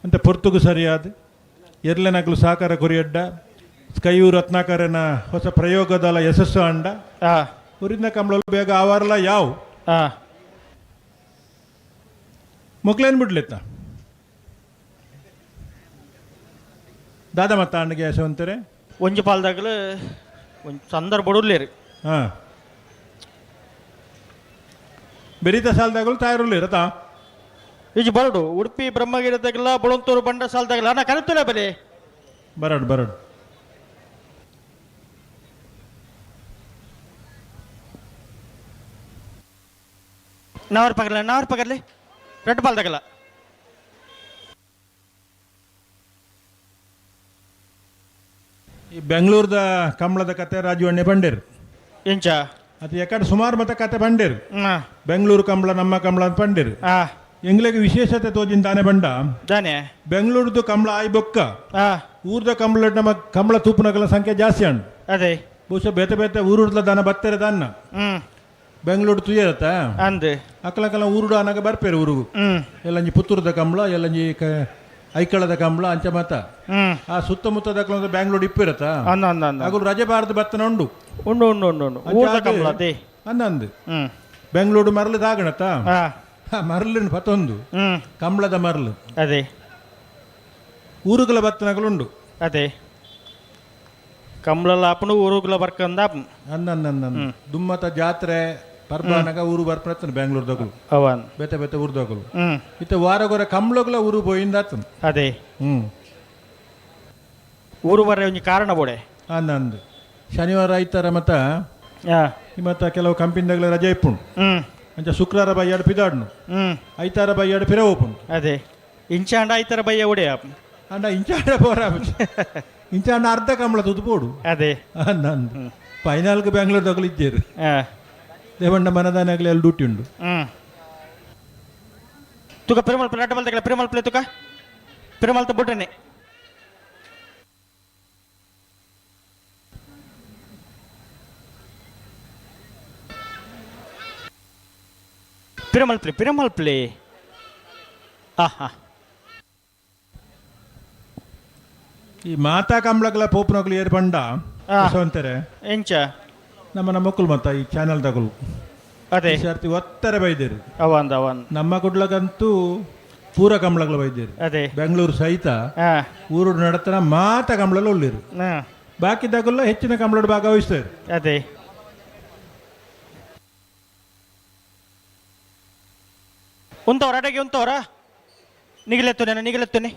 ಅಂತ ಪೊರ್ತುಗು ಸರಿಯಾದ ಎರ್ಲೆನಕಲು ಸಹಕಾರ ಕೊರಿಯಡ್ಡ ಸ್ಕೈಯು ರತ್ನಾಕರನ ಹೊಸ ಪ್ರಯೋಗದಲ್ಲ ಯಶಸ್ಸು ಅಂಡ ಉರಿದಿನ ಕಂಬಳಲು ಬೇಗ ಆವಾರಲ್ಲ ಯಾವ ಮೊಕ್ಲೇನು ಬಿಡ್ಲಿತ್ತ ದಾದಾ ಮತ್ತ ಅಣ್ಣಗೆ ಯಶವಂತರೆ ಒಂಜಿ ಪಾಲ್ದಾಗಲು ಒಂಜಿ ಸಂದರ್ಭ ಬಡುಲ್ಲೇರಿ ಹಾಂ ಬೆರೀತ ಸಾಲದಾಗಲು ತಾಯಿರುಳ್ಳಿರತಾ ಈಜಿ ಬರಡು ಉಡುಪಿ ಬ್ರಹ್ಮಗಿರಿ ತಗಲ ಬೊಳಂತೂರು ಬಂಡ ಸಾಲದಾಗಲ ನಾ ಕಲಿತಲ್ಲ ಬೆಲೆ ಬರಡು ಬರಡು ನಾವರ್ ಪಗರ್ಲೆ ನಾವರ್ ಪಗರ್ಲೆ ರೆಡ್ ಪಾಲ್ದಾಗಲ ಈ ಬೆಂಗಳೂರದ ಕಂಬಳದ ಕತೆ ರಾಜು ಅಣ್ಣೆ ಬಂಡೇರು ಎಂಚ ಅದು ಯಾಕಂದ್ರೆ ಸುಮಾರು ಮತ ಕತೆ ಬಂಡೇರು ಬೆಂಗಳೂರು ಕಂಬಳ ನಮ್ಮ ಕಂಬಳ ಅಂತ ಬಂಡೇರು ಎಂಗ್ಲಿಗೆ ವಿಶೇಷತೆ ತೋಜಿನ ತಾನೆ ಬಂಡ ದಾನೆ ಬೆಂಗಳೂರದು ಕಂಬಳ ಆಯ್ ಬೊಕ್ಕ ಊರ್ದ ಕಂಬಳ ನಮ್ಮ ಕಂಬಳ ತೂಪುನಗಲ ಸಂಖ್ಯೆ ಜಾಸ್ತಿ ಅಣ್ಣ ಅದೇ ಬಹುಶಃ ಬೇತೆ ಬೇತೆ ಊರುಡ್ಲ ದಾನ ಬತ್ತೆರೆ ದಾನ ಬೆಂಗಳೂರು ತುಯರತ್ತ ಅಂದು ಅಕ್ಕಲಕ್ಕಲ ಊರುಡು ಅನಗ ಬರ್ಪೇರು ಊರುಗು ಎಲ್ಲಂಜಿ ಪುತ್ತೂರದ ಕಂಬಳ ಎಲ್ಲಂಜಿ ಐಕಳದ ಕಂಬಳ ಅಂಚ ಮಾತ ಆ ಸುತ್ತಮುತ್ತದ ಬ್ಯಾಂಗ್ಳೂರ್ ಇಪ್ಪಿರತ್ತ ಅಗುಲು ರಜೆ ಬಾರದು ಬತ್ತನ ಉಂಡು ಉಂಡು ಉಂಡು ಉಂಡು ಉಂಡು ಊರ್ದ ಕಂಬಳ ಅದೇ ಅಂದಂದು ಬೆಂಗಳೂರು ಮರಳು ತಾಗಣತ್ತ ಮರಳು ಪತ್ತೊಂದು ಕಂಬಳದ ಮರಳು ಅದೇ ಊರುಗಳ ಬತ್ತನಗಲುಂಡು ಅದೇ. ಕಂಬ್ಳಲ್ಲ ಆಪುಂಡು ಊರುಗುಲ ಬರ್ಕಂದ ಅನ್ನ ದುಮ್ಮತ ಜಾತ್ರೆ ಪರ್ಬಾನಗ ಊರು ಬರ್ಪನ ಬೆಂಗಳೂರುದಗಳು ಅವನ್ ಬೇತೆ ಬೇತೆ ಊರ್ದಗಳು ಇತ್ತ ವಾರಗೊರ ಕಂಬ್ಳಗುಲ ಊರು ಪೋಯಿಂದ ಆತನು. ಅದೇ ಊರು ಬರ ಒಂಜಿ ಕಾರಣ ಬೋಡೆ ಅಂದು ಶನಿವಾರ ಐತಾರ ಮತ್ತ ಮತ್ತ ಕೆಲವು ಕಂಪಿನಿದಾಗಲ ರಜೆ ಇಪ್ಪುಂಡು. ಅಂಚ ಶುಕ್ರವಾರ ಬೈಯಾಡು ಪಿದಾಡ್ನು, ಐತಾರ ಬೈಯಾಡು ಪಿರ ಓಪುಂಡು. ಅದೇ ಇಂಚಾಂಡ ಐತಾರ ಬಯ್ಯ ಒಡೆ ಅಂಡ ಇಂಚಾಂಡ ಪೋರ ಇಂಚಾಂಡ ಅರ್ಧ ಕಂಬಳ ತುದು ಪೋಡು. ಅದೇ ಅಂದು ಫೈನಲ್ಗೆ ಬೆಂಗಳೂರು ಇದ್ದೇರು ದೇವಣ್ಣ ಮನದಾನಾಗಲಿ ಅಲ್ಲಿ ಡ್ಯೂಟಿ ಉಂಡು. ತುಕ ಪೆರುಮಲ್ ಪ್ಲೇ ಅಡ್ಡ ಪೆರುಮಲ್ ಪ್ಲೇ ತುಕ ಪೆರುಮಲ್ ಬುಡ್ರನೆ ಪಿರಮಲ್ ಪ್ಲೇ ಪಿರಮಲ್ ಪ್ಲೇ. ಆಹಾ ಈ ಮಾತಾ ಕಂಬಳಗಳ ಪೋಪನಗಳು ಏರ್ ಬಂಡ ಅಂತಾರೆ ಎಂಚ ನಮ್ಮ ಮಕ್ಕಳು ಮತ್ತ ಈ ಚಾನೆಲ್ ತಗಲು ಅದೇ ಸರ್ತಿ ಒತ್ತರ ಬೈದೇರು ಅವಂದ ಅವನ್ ನಮ್ಮ ಕುಡ್ಲಗಂತೂ ಪೂರ ಕಂಬಳಗಳ ಬೈದೇರು. ಅದೇ ಬೆಂಗಳೂರು ಸಹಿತ ಊರು ನಡತನ ಮಾತಾ ಕಂಬಳಲ್ಲ ಉಳ್ಳಿರು, ಬಾಕಿದಾಗಲ್ಲ ಹೆಚ್ಚಿನ ಕಂಬಳೋಡು ಭಾಗವಹಿಸ್ತಾರೆ. ಅದೇ ಉಂತವ್ರ ಅಡಗೆ ಉಂತವ್ರ ನಿಗಿಲೆತ್ತುನೆ ನಿಗಿಲೆತ್ತುನೆ.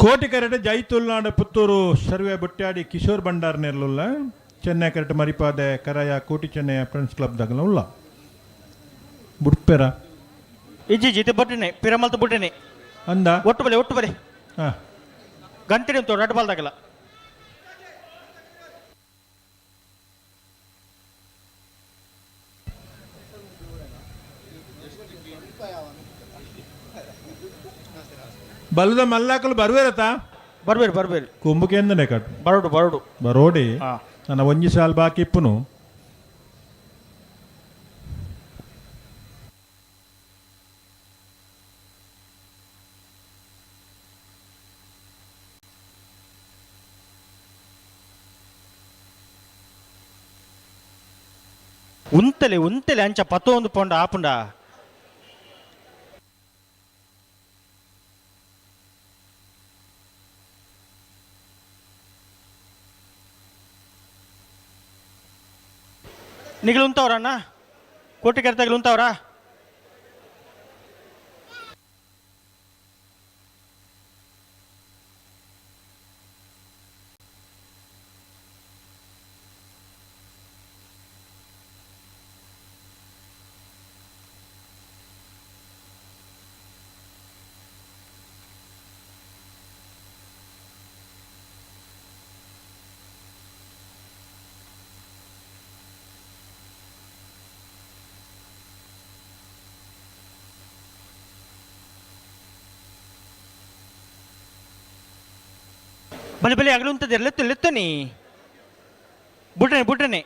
ಕೋಟಿ ಕರೆಟ್ ಜೈತುಲ್ನಾಡು ಪುತ್ತೂರು ಸರ್ವೆ ಬುಟ್ಟಾಡಿ ಕಿಶೋರ್ ಭಂಡಾರ್ ನೆರ್ಲುಲ್ಲ ಚೆನ್ನೈ ಕರೆಟ್ ಮರಿಪಾದೆ ಕರಾಯ ಕೋಟಿ ಚೆನ್ನೈ ಫ್ರೆಂಡ್ಸ್ ಕ್ಲಬ್ ದಾಗಲ ಉಲ್ಲ ಬುಡ್ಪೆರ ಇಜ್ಜಿ ಜಿತಿ ಬುಟ್ಟಿನಿ ಪಿರಮಲ್ತ ಬುಟ್ಟಿನಿ ಅಂದ ಒಟ್ಟು ಬಲೆ ಒಟ್ಟು ಬಲೆ ಗಂಟೆ ಉಂಟು ರಡ್ಡು ಬಾಲ್ದಾಗಲ್ಲ. ಬಲದ ಮಲ್ಲಾಕಲು ಬರ್ವೇರತ ಬರ್ಬೇರು ಬರ್ಬೇರು ಕೊಂಬುಕೆಂದನೆ ಕಟ್ಟು ಬರೋಡು ಬರೋಡು ಬರೋಡಿ ನನ್ನ ಒಂಜಿ ಸಾಲ್ ಬಾಕಿ ಇಪ್ಪುನು. ಉಂತಲೆ ಉಂತಲೆ ಅಂಚ ಪತ್ತೊಂದು ಪೊಂಡ ಆಪುಂಡ ನಿಗಲು ಉಂತವ್ರಣ್ಣ ಕೋಟಿ ಕರೆತಾಗಲು ಉಂತವ್ರಾ? ಬಲೆ ಬಲೆ ಅಗಲು ಉಂತದೆ ಲೆತ್ತು ಲೆತ್ತನಿ ಬುಡ್ರನೆ ಬುಡ್ರನೆ.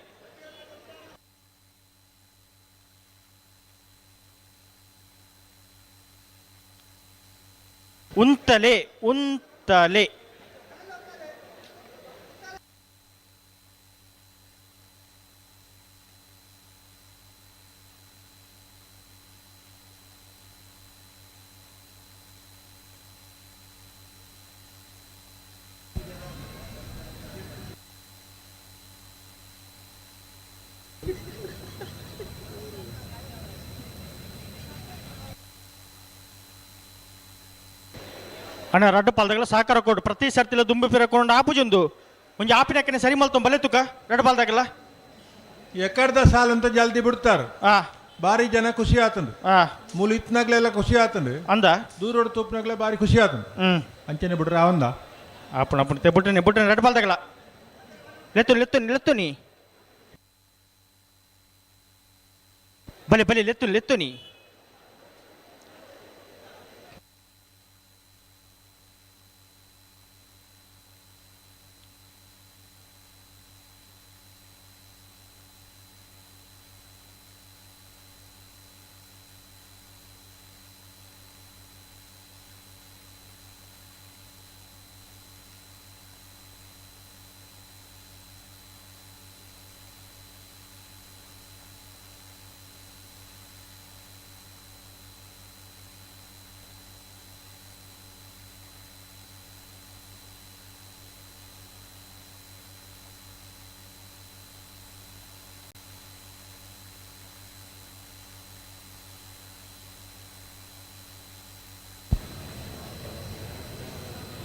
ಉಂತಲೆ ಉಂತಲೆ ಅಣ್ಣ ರಡ್ಡು ಪಾಲ್ದಾಗಲ ಸಹಕಾರ ಕೊಡು ಪ್ರತಿ ಸರ್ತಿಲ ದುಂಬು ಫಿರಕೊಂಡು ಆಪುಜೊಂದು ಒಂಜಿ ಆಪಿನಕ್ಕನೆ ಸರಿ ಮಲ್ತೊಂದು ಬಲೆ ತುಕ ರಡ್ಡು ಪಾಲ್ದಾಗಲ ಎಕ್ಕಡ್ದ ಸಾಲ್ ಅಂತ ಜಲ್ದಿ ಬಿಡ್ತಾರೆ. ಬಾರಿ ಜನ ಖುಷಿ ಆತಂಡು. ಮೂಲ ಇತ್ನಾಗ್ಲೆಲ್ಲ ಖುಷಿ ಆತಂಡು. ಅಂದ ದೂರೋಡು ತೂಪ್ನಾಗ್ಲೆ ಬಾರಿ ಖುಷಿ ಆತಂಡು. ಅಂಚನೆ ಬಿಡ್ರೆ ಅವಂದ ಅಪ್ಪಣ ಅಪ್ಪಣ ಬುಟ್ಟನೆ ಬುಟ್ಟನೆ ರೆಡ್ ಬಾಲ್ ತಗಲ ಲೆತ್ತು ಲೆತ್ತು ಲೆತ್ತು ನೀ ಬಲೆ ಬಲೆ ಲೆತ್ತು ಲೆತ್ತು ನೀ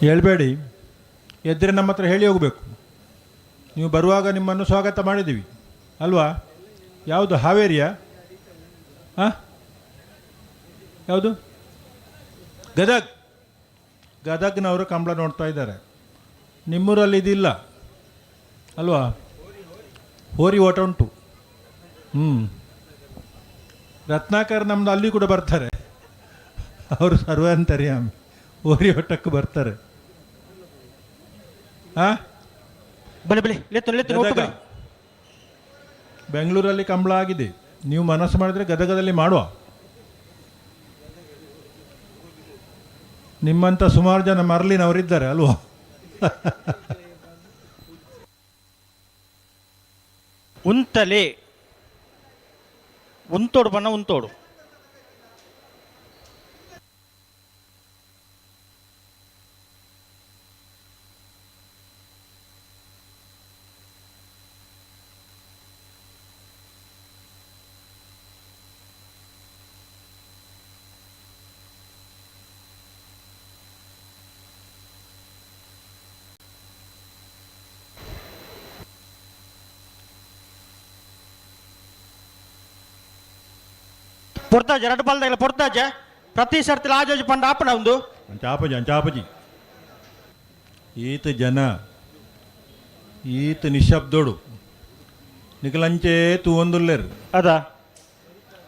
ಹೇಳ್ಬೇಡಿ, ಎದ್ದರೆ ನಮ್ಮ ಹತ್ರ ಹೇಳಿ ಹೋಗಬೇಕು. ನೀವು ಬರುವಾಗ ನಿಮ್ಮನ್ನು ಸ್ವಾಗತ ಮಾಡಿದ್ದೀವಿ ಅಲ್ವಾ? ಯಾವುದು, ಹಾವೇರಿಯಾ? ಹಾಂ, ಯಾವುದು? ಗದಗ್. ಗದಗ್ನವರು ಕಂಬಳ ನೋಡ್ತಾ ಇದ್ದಾರೆ. ನಿಮ್ಮೂರಲ್ಲಿ ಇದಿಲ್ಲ ಅಲ್ವಾ? ಹೋರಿ ಓಟ ಉಂಟು. ಹ್ಞೂ, ರತ್ನಾಕರ್ ನಮ್ಮದು ಅಲ್ಲಿ ಕೂಡ ಬರ್ತಾರೆ. ಅವರು ಸರ್ವಾಂತರ್ಯಾಮಿ, ಹೋರಿ ಓಟಕ್ಕೂ ಬರ್ತಾರೆ. ಹಾಂ, ಬಲೆ ಬಲೆ ಲೆತ್ತು ಲೆತ್ತು ಗದಗ. ಬೆಂಗಳೂರಲ್ಲಿ ಕಂಬಳ ಆಗಿದೆ. ನೀವು ಮನಸ್ಸು ಮಾಡಿದ್ರೆ ಗದಗದಲ್ಲಿ ಮಾಡುವ. ನಿಮ್ಮಂಥ ಸುಮಾರು ಜನ ಮರಳಿನವರಿದ್ದಾರೆ ಅಲ್ವಾ? ಉಂತಲೆ ಉಂತೋಡು ಬಣ್ಣ ಉಂತೋಡು. ಪೊರ್ತಾಜ ರಡ್ಡು ಬಾಲ್ದಾಗಲ ಪೊರ್ತಾಜ ಪ್ರತಿ ಸರ್ತಿ ಆಜಾಜ್ ಪಂಡ ಆಪಣ ಒಂದು ಅಂಚಾಪಜಿ ಅಂಚಾಪಜಿ. ಈತ ಜನ ಈತ ನಿಶಬ್ದೋಡು ನಿಕಲಂಚೆ ತೂವೊಂದುಲ್ಲೇರು. ಅದ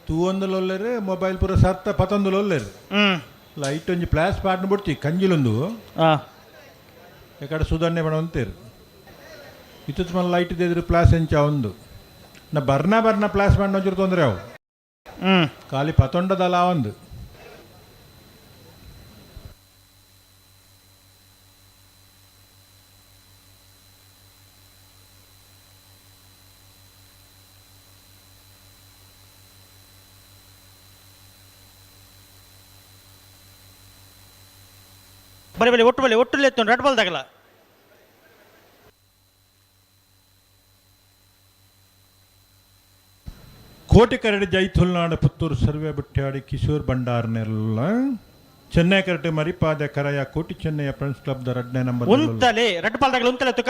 ತೂವೊಂದುಲೊಲ್ಲೇರು, ಮೊಬೈಲ್ ಪೂರ ಸರ್ತ ಪತೊಂದುಲೊಲ್ಲೇರು. ಲೈಟ್ ಒಂಜಿ ಫ್ಲಾಶ್ ಪಾಟ್ನ ಬಿಡ್ತಿ ಕಂಜಿಲೊಂದು ಎಕಡೆ ಸುಧನ್ನೆ ಬಣ ಅಂತೀರು. ಇತ್ತು ಮಲ್ಲ ಲೈಟ್ ಇದ್ದಿದ್ರು ಫ್ಲಾಶ್ ಎಂಚ ಒಂದು ನಾ ಬರ್ನ ಬರ್ನ ಫ್ಲಾಶ್ ಮಾಡಿ ಒಂಚೂರು ತೊಂದರೆ ಅವು. ಖಾಲಿ ಪತೊಂಡದಲ್ಲ ಒಂದು. ಬಲೆ ಬಲೆ ಒಟ್ಟು ಬಲೆ ಒಟ್ಟು ಲೆತ್ತು ರೆಡ್ ಬಾಲ್ ತಗಲ. ಕೋಟಿ ಕರಡಿ ಜೈಥುಲ್ನಾಡು ಪುತ್ತೂರು ಸರ್ವೆ ಬುಟ್ಟ್ಯಾಡಿ ಕಿಶೋರ್ ಭಂಡಾರ್ನೆಲ್ಲ ಚೆನ್ನೈ ಕರಟೆ Maripade Karaya Koti Chennaya friends club the ರಡ್ನೇ ನಂಬರ್. ಉಂತಲೆ ರೆಡ್ ಬಾಲ್ ತಗಲ ಉಂತಲೆ ತುಕ.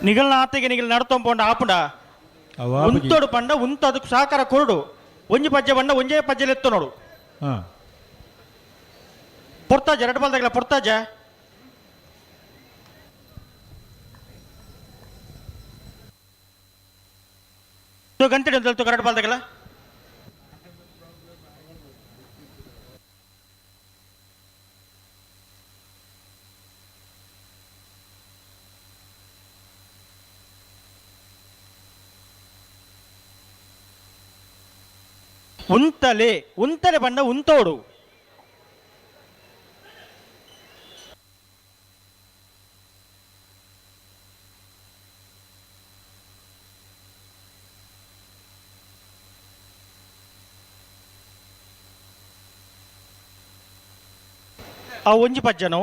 ನಿಗಲ್ನ ಆತೆಗೆ ನಿಗಲ್ ನಡ್ತೊಂಪೊಂಡ ಆಪುಂಡ ಉಂತೋಡು ಪಂಡ ಉಂತ ಅದಕ್ಕೆ ಸಹಕಾರ ಕೊರಡು ಒಂಜಿ ಪಜ್ಜೆ ಬಂಡ ಒಂಜೇ ಪಜ್ಜೆಲಿ ಎತ್ತು ನೋಡು. ಪೊರ್ತಾಜ ಎರಡು ಬಾಲ್ದಾಗಲ ಪೊರ್ತಾಜ. ಗಂಟೆ ಎರಡು ಬಾಲ್ದಾಗಲ. ಉಂತಲೆ ಉಂತಲೆ ಬಂಡ ಉಂತೋಡು. ಆ ಒಂಜಿ ಪಜ್ಜನೋ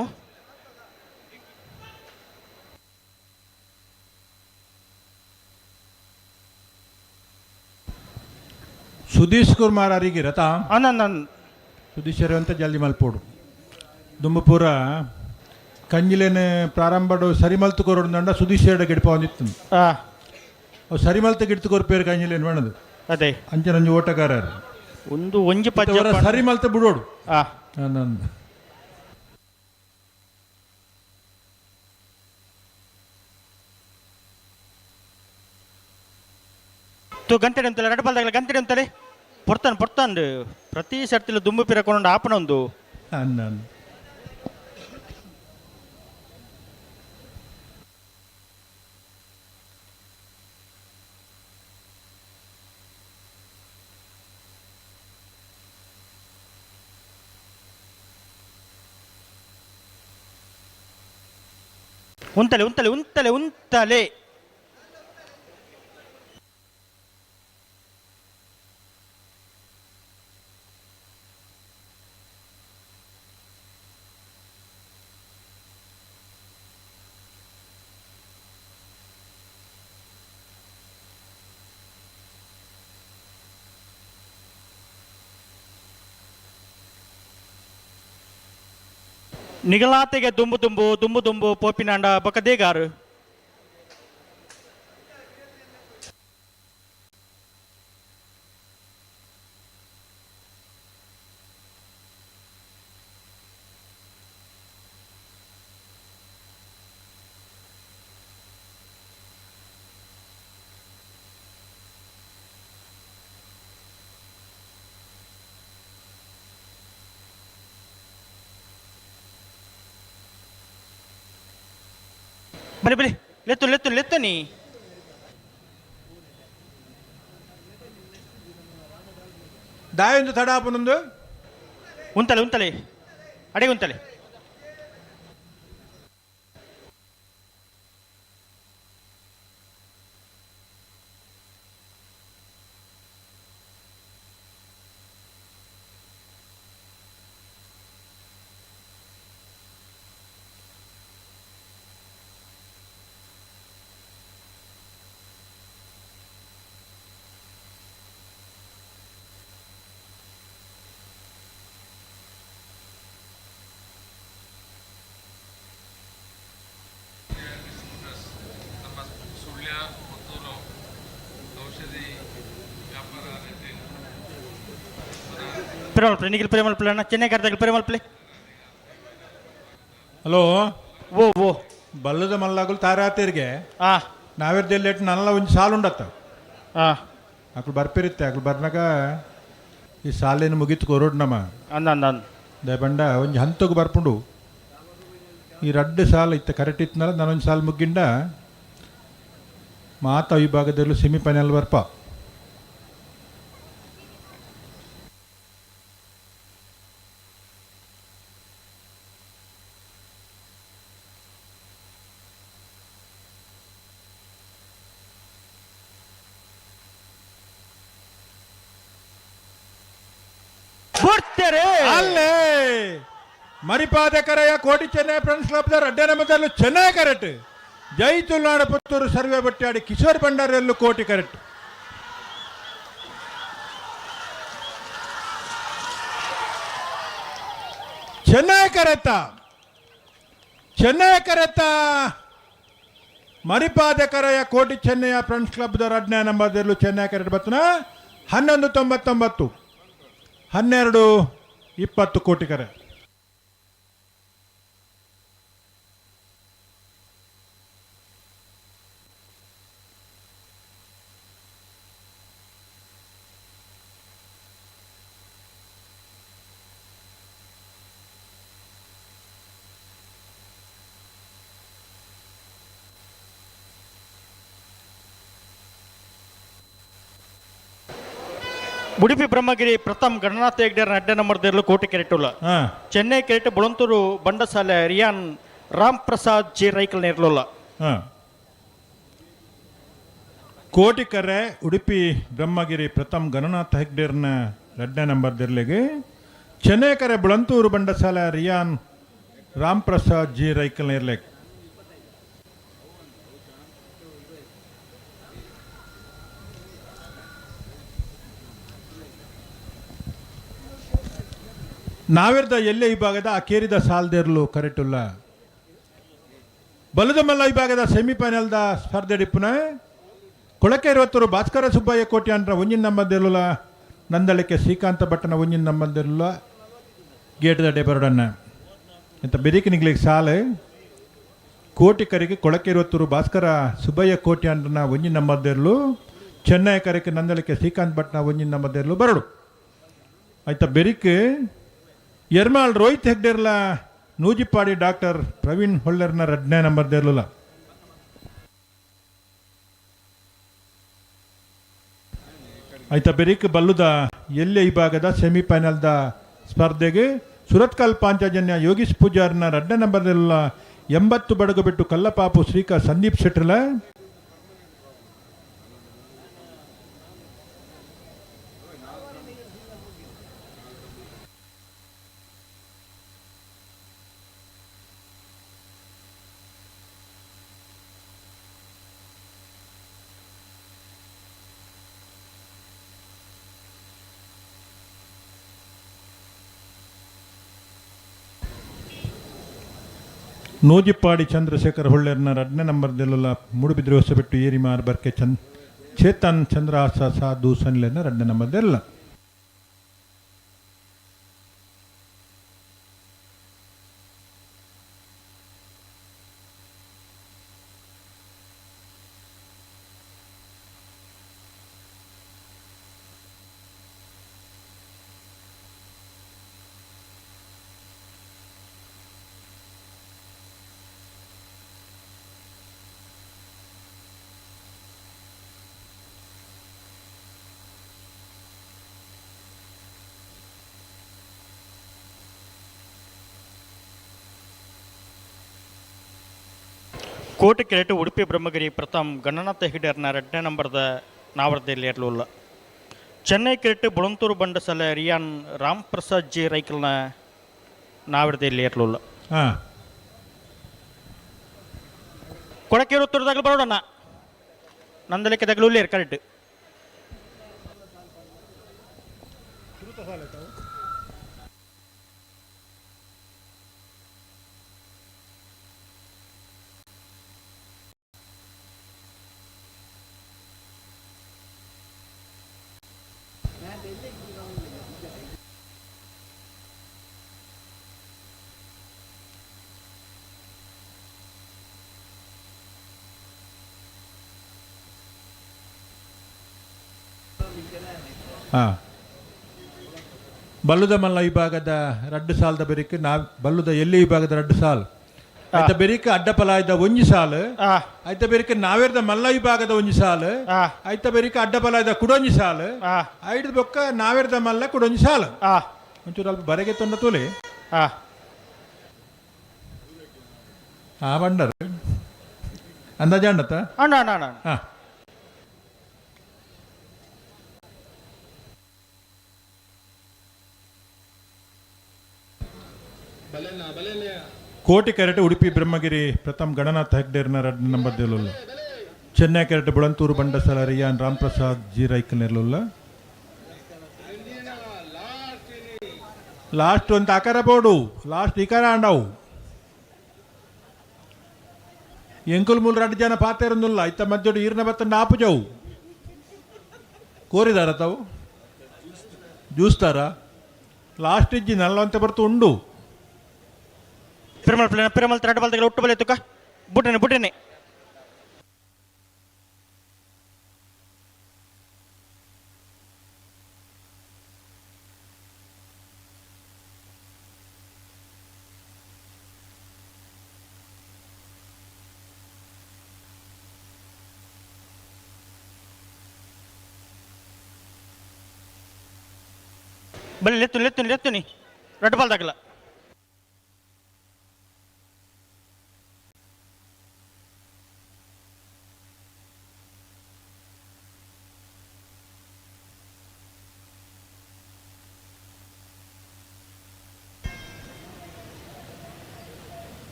Sudhish Kumar ಅರಿಗಿರ ತಾ ಅಂದ ಸುದೀಶ್ ಅಂತ ಜಲ್ದಿ ಮಲ್ಪೋಡು. ದುಂಬಪೂರ ಕಂಜಿಲೇನೆ ಪ್ರಾರಂಭಡು ಸರಿ ಮಲ್ತು ಕೊರಡು ಸುದೀಶ್ ಎರಡು ಗಿಡಪ ಒಂದಿತ್ತು. ಅವು ಸರಿ ಮಲ್ತು ಗಿಡ್ತು ಕೊರ್ಪೇರು ಕಂಜಿಲೇನು ಬೇಣದು. ಅದೇ ಅಂಚನೊಂಜಿ ಓಟಗಾರರು ಒಂದು ಒಂಜಿ ಪಜ್ಜೆ ಸರಿ ಮಲ್ತ ಬಿಡೋಡು. ನಂದು ತು ಗಂಟೆ ಅಂತಲ್ಲ ರಡ್ಡು ಬಲ್ದಾಗಲ ಗಂಟೆ ಅಂತಲೇ ಪೊರ್ತಾನ್ ಪೊರ್ತಾನ್ ಪ್ರತಿ ಸರ್ತಿಲು ದುಂಬು ಪಿರಕೊಂಡು ಆಪನ ಒಂದು. ನನ್ನ ಉಂತಲೆ ಉಂತಲೆ ಉಂತಲೆ ಉಂತಲೆ. ನಿಗಲಾತೆಗೆ ದುಂಬು ದುಂಬು ದುಂಬು ದುಂಬು ಪೋಪಿನಾಂಡ ಬೊಕದೇಗಾರು. ಬಲಿ ಬಲಿ ಲೆತ್ತು ಲೆತ್ತು ಲೆತ್ತು ನೀ. ದಾಯೊಂದು ತಡ ಆಪನೊಂದು. ಉಂತಲೆ ಉಂತಲೆ ಅಡೆ ಉಂತಲೆ. ನಮ್ಮ ಸುಳ್ಯ ಪುತ್ತೂರು ಔಷಧಿ ವ್ಯಾಪಾರ ರಿಟೇಲ್ ಪ್ರೇಮಲ್ಪ್ಲೆ ನಿಖಿಲ್ ಪ್ರೇಮಲ್ಪ್ಲೆ ಅಣ್ಣ ಚೆನ್ನೈ ಕರ್ದಾಗಲಿ ಪ್ರೇಮಲ್ಪ್ಲೆ. ಹಲೋ. ಓ ಓ ಬಲ್ಲದ ಮಲ್ಲಾಗುಲು ತಾರಾತೇರಿಗೆ ನಾವೆರ್ದೆಲ್ಲೆಟ್ ನಲ್ಲ ಒಂಜಿ ಸಾಲು ಉಂಡತ್ತ. ಅಕ್ಲು ಬರ್ಪಿರುತ್ತೆ ಅಕ್ಲು ಬರ್ನಾಗ ಈ ಸಾಲೇನು ಮುಗಿತು ಕೊರೋಡ್ ನಮ್ಮ. ಅಂದ ಅಂದ ಅಂದ ದಯಬಂಡ ಒಂಜಿ ಹಂತಕ್ಕೆ ಬರ್ಪುಂಡು ಈ ರಡ್ಡು ಸಾಲ ಇತ್ತ ಕರೆಕ್ಟ್ ಇತ್ತನಲ್ಲ ನಾನೊಂದು ಸಾಲು ಮುಗ್ಗಿಂಡ ಮಾತಾ ವಿಭಾಗದಲ್ಲೂ ಸೆಮಿಫೈನಲ್ ಬರ್ಪ. ಅಲ್ಲೇ ಮರಿಪಾದ ಕರೆಯ ಕೋಟಿ ಚೆನ್ನೈ ಫ್ರೆಂಡ್ಸ್ ಕ್ಲಬ್ ಅಡ್ಡ ನಮ್ಮದಲ್ಲೂ ಚೆನ್ನೈ ಕರೆಕ್ಟ್. ಜೈ ತುಳುನಾಡ ಪುತ್ತೂರು ಸರ್ವೆ ಬಟ್ಟಾಡಿ ಕಿಶೋರ್ ಭಂಡಾರಿಯಲ್ಲೂ ಕೋಟಿ ಕರೆಕ್ಟ್. ಚೆನ್ನೈ ಕರೆತ ಚೆನ್ನೈ ಕರೆತ ಮರಿಪಾದ ಕರೆಯ ಕೋಟಿ ಚೆನ್ನೈಯ ಫ್ರೆಂಡ್ಸ್ ಕ್ಲಬ್ ಅಡ್ಡ ನಂಬರ್ದಲ್ಲೂ ಚೆನ್ನೈ ಕರೆಕ್ಟ್ ಬತ್ತನ 11.99 12.20 ಕೋಟಿ ಕರೆ. ಉಡುಪಿ ಬ್ರಹ್ಮಗಿರಿ ಪ್ರಥಮ್ ಗಣನಾಥ ಹೆಗ್ಡೆರ ಅಡ್ಡ ನಂಬರ್ದಿರಲು ಕೋಟಿ ಕೆರೆಟುಲ್ಲ. ಚೆನ್ನೈ ಕೆರೆಟ್ ಬೊಳಂತೂರು ಬಂಡಸಾಲೆ ರಿಯಾನ್ ರಾಮ್ ಪ್ರಸಾದ್ ಜಿ ರೈಕಲ್ ನೇರ್ಲುಲ್ಲ. ಕೋಟಿ ಕರೆ ಉಡುಪಿ ಬ್ರಹ್ಮಗಿರಿ ಪ್ರಥಮ್ ಗಣನಾಥ ಹೆಗ್ಡೇರ್ನ ಎರಡನೇ ನಂಬರ್ ದಿರ್ಲಿಗೆ ಚೆನ್ನೈ ಕರೆ ಬುಳಂತೂರು ಬಂಡಸಾಲೆ ರಿಯಾನ್ ರಾಮ್ ಪ್ರಸಾದ್ ಜಿ ರೈಕಲ್ ನೇರ್ಲೆಗ್. ನಾವೆರ್ದ ಎಲ್ಲೆ ವಿಭಾಗದ ಅಕೇರಿದ ಸಾಲ್ದೇರ್ಲು ಕರೆಟುಲ್ಲ. ಬಲದ ಮಲ್ಲ ವಿಭಾಗದ ಸೆಮಿಫೈನಲ್ದ ಸ್ಪರ್ಧೆ ಡಿಪ್ಪುನ ಕೊಳಕೆ ಇರುವತ್ತರು ಭಾಸ್ಕರ ಸುಬ್ಬಯ್ಯ ಕೋಟಿ ಅಂದ್ರ ಒಂಜಿನ ನಂಬಂದಿರಲಿಲ್ಲ, ನಂದಳಿಕೆ ಶ್ರೀಕಾಂತ ಭಟ್ಟನ ಒಂಜಿನ ನಂಬಂದಿರಲಿಲ್ಲ. ಗೇಟ್ ದಡೆ ಬರೋಡನ್ನ ಇಂಥ ಬೆರಿಕೆ ನಿಗ್ಲಿಕ್ಕೆ ಸಾಲು. ಕೋಟಿ ಕರಿಗೆ ಕೊಳಕೆ ಇರುವತ್ತರು ಭಾಸ್ಕರ ಸುಬ್ಬಯ್ಯ ಕೋಟಿ ಅಂದ್ರನ ಒಂಜಿನ ನಂಬಂದಿರಲು, ಚೆನ್ನೈ ಕರೆಗೆ ನಂದಳಿಕೆ ಶ್ರೀಕಾಂತ್ ಭಟ್ನ ಒಂಜಿನ ನಂಬಂದಿರಲು ಬರಡು. ಆಯ್ತಾ? ಬೆರಿಕ್ ಎರ್ಮಾಳ್ ರೋಹಿತ್ ಹೆಗ್ಡೇರ್ಲ ನೂಜಿಪ್ಪಾಡಿ ಡಾಕ್ಟರ್ ಪ್ರವೀಣ್ ಹೊಳ್ಳರ್ನ ರಡ್ನೇ ನಂಬರ್ ದೇರ್ಲುಲ. ಆಯ್ತಾ? ಬೆರಿಕ್ ಬಲ್ಲುದ ಎಲ್ಲೆ ವಿಭಾಗದ ಸೆಮಿಫೈನಲ್ದ ಸ್ಪರ್ಧೆಗೆ ಸುರತ್ಕಲ್ ಪಾಂಚಜನ್ಯ ಯೋಗೀಶ್ ಪೂಜಾರ್ನ ರಡ್ಡ ನಂಬರ್ದೆಲ್ಲ 80 ಬಡಗು ಬಿಟ್ಟು ಕಲ್ಲಪಾಪು ಶ್ರೀಕಾ ಸಂದೀಪ್ ಶೆಟ್ಟರ್ಲ. ನೂಜಿಪ್ಪಾಡಿ ಚಂದ್ರಶೇಖರ್ ಹೊಳ್ಳೆರ್ನ ರಡ್ನೇ ನಂಬರ್ದೆಲ್ಲ ಮೂಡುಬಿದ್ರೆ ಹೊಸಬೆಟ್ಟು ಏರಿಮಾರ್ ಬರ್ಕೆ ಚೇತನ್ ಚಂದ್ರಹಾಸ ಸಾಧು ಸನ್ಲೆನ ರಡ್ನೇ ನಂಬರ್ದೆಲ್ಲ. ಕೋಟಿ ಕೆರೆಟು ಉಡುಪಿ ಬ್ರಹ್ಮಗಿರಿ ಪ್ರಥಮ್ ಗಣನಾಥ ಹೆಗ್ಡೆರ್ನ ಎರಡನೇ ನಂಬರ್ದ ನಾವರ್ದಲ್ಲಿ ಇರಲಿಲ್ಲ. ಚೆನ್ನೈ ಕೆರೆಟು ಬುಳಂತೂರು ಬಂಡಸಲೆ ರಿಯಾನ್ ರಾಮ್ ಪ್ರಸಾದ್ ಜಿ ರೈಕಲ್ನ ನಾವರ್ದಲ್ಲಿ ಇರಲಿಲ್ಲ. ಕೊಡಕೇರು ಉತ್ತರದಾಗಲು ಬರೋಣ ನಂದಲಿಕ್ಕೆ ತಗಲು ಕರೆಕ್ಟ್. ಹಾಂ, ಬಲ್ಲುದ ಮಲ್ಲ ವಿಭಾಗದ ರಡ್ಡು ಸಾಲದ ಬೆರಿಕ್ ನಾ ಬಲ್ಲುದ ಎಲ್ಲಿ ವಿಭಾಗದ ರಡ್ಡು ಸಾಲ್ ಆಯ್ತ ಬೆರಿಕ್ ಅಡ್ಡಪಲಾಯದ ಒಂಜಿ ಸಾಲು, ಆಯ್ತ ಬೆರಿಕ್ ನಾವೇರ್ದ ಮಲ್ಲ ವಿಭಾಗದ ಒಂಜಿ ಸಾಲು, ಆಯ್ತ ಬೆರಿಕ್ ಅಡ್ಡಪಲಾಯದ ಕುಡೊಂಜಿ ಸಾಲು, ಐದು ಬೊಕ್ಕ ನಾವೇರ್ದ ಮಲ್ಲ ಕುಡೊಂಜಿ ಸಾಲು. ಒಂಚೂರು ಅಲ್ಪ ಬರೆಗೆ ತೊಂದ ತೋಲೆ. ಆ ಬಂಡರ್ ಅಂದಾಜ ಅಂಡತ್ತ. ಅಣ್ಣ ಅಣ್ಣ ಅಣ್ಣ. ಹಾ. ಕೋಟಿ ಕೆರೆಟ್ ಉಡುಪಿ ಬ್ರಹ್ಮಗಿರಿ ಪ್ರಥಮ್ ಗಣನಾಥ ಹೆಗ್ಡೇರ್ನ ರಡ್ ನಂಬರ್ ದೇಲುಲ್ಲ. ಚೆನ್ನೈ ಕೆರೆಟ್ ಬುಳಂತೂರು ಬಂಡಸಲ ರಿಯಾನ್ ರಾಮ್ಪ್ರಸಾದ್ ಜಿ ರೈಕಲ್ ಇರಲಿಲ್ಲ. ಲಾಸ್ಟ್ ಒಂದು ಆಕಾರ ಬೋರ್ಡು ಲಾಸ್ಟ್ ಇಕಾರ ಅಂಡವು ಎಂಕುಲ್ ಮೂಲ ರಡ್ಡು ಜನ ಪಾತೇರೊಂದುಲ್ಲ. ಇತ್ತ ಮಧ್ಯಡು ಈರ್ನ ಬತ್ತ ನಾಪುಜವು ಕೋರಿದಾರ ತಾವು ಜ್ಯೂಸ್ತಾರ ಲಾಸ್ಟ್ ಇಜ್ಜಿ ನಲ್ಲವಂತೆ ಬರ್ತು ಉಂಡು. ಪಿರಮಲ್ ಪ್ಲೇನ ಪಿರಮಲ್ ತ್ರೆಡ್ ಬಾಲ್ ಒಟ್ಟು ಬಲೆ ತುಕ ಬುಟ್ಟನೆ ಬುಟ್ಟನೆ. ಬಲ್ಲಿ ಲೆತ್ತು ಲೆತ್ತು ಲೆತ್ತುನಿ ರೆಡ್ ಬಾಲ್ ದಾಗಲ.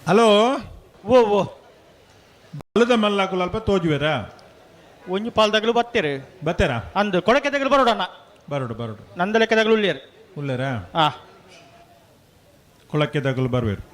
ಹಲೋ. ಓ ಓ. ಬಲದ ಮಲ್ಲಾಕುಲ ಅಲ್ಪ ತೋಜುವೆರಾ? ಒಂಜಿ ಪಾಲ್ದಾಗಲು ಬತ್ತೀರಿ. ಬತ್ತೇರಾ? ಅಂದು ಕೊಡಕೆ ತಗಲು ಬರೋಡಣ್ಣ. ಬರೋಡು ಬರೋಡು. ನಂದ ಲೆಕ್ಕದಾಗಲು ಉಳ್ಳೇರು. ಉಳ್ಳೇರಾ? ಹಾ. ಕೊಳಕ್ಕೆದಾಗಲು ಬರಬೇಕು.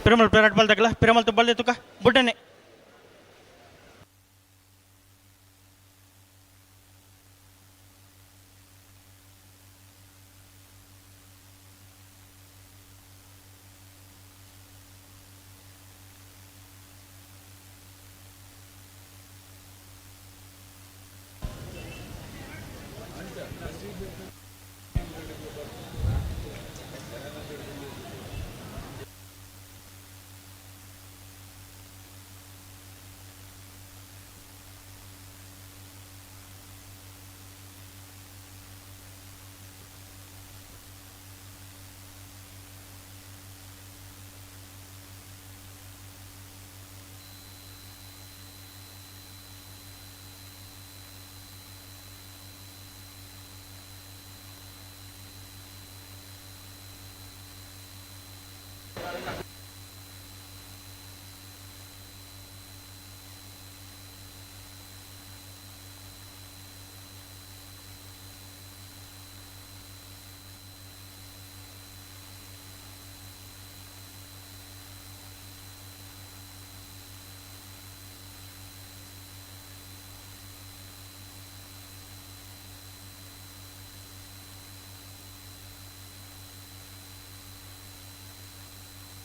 ಪಿರಮಲ್ ಪ್ಲೇಟ್ ಬಾಲ್ ತಗಲ ಪಿರಮಲ್ ತುಬ್ಬಲ್ ತುಕ ಬುಡ್ಡನೆ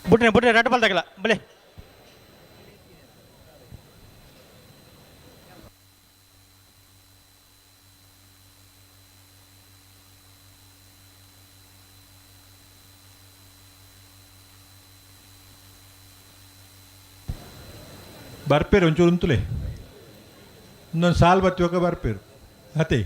ಬುಡ್ನೆ ಬುಡ್ನೆ ರೆಡ್ ಬಾಲ್ ತಗಲ ಬಲೆ ಬರ್ಪೇರು ಒಂಚೂರು ಉಂತುಲೆ ಇನ್ನೊಂದು ಸಾಲು ಬತ್ತಿವಾಗ ಬರ್ಪೇರು ಅತೆ.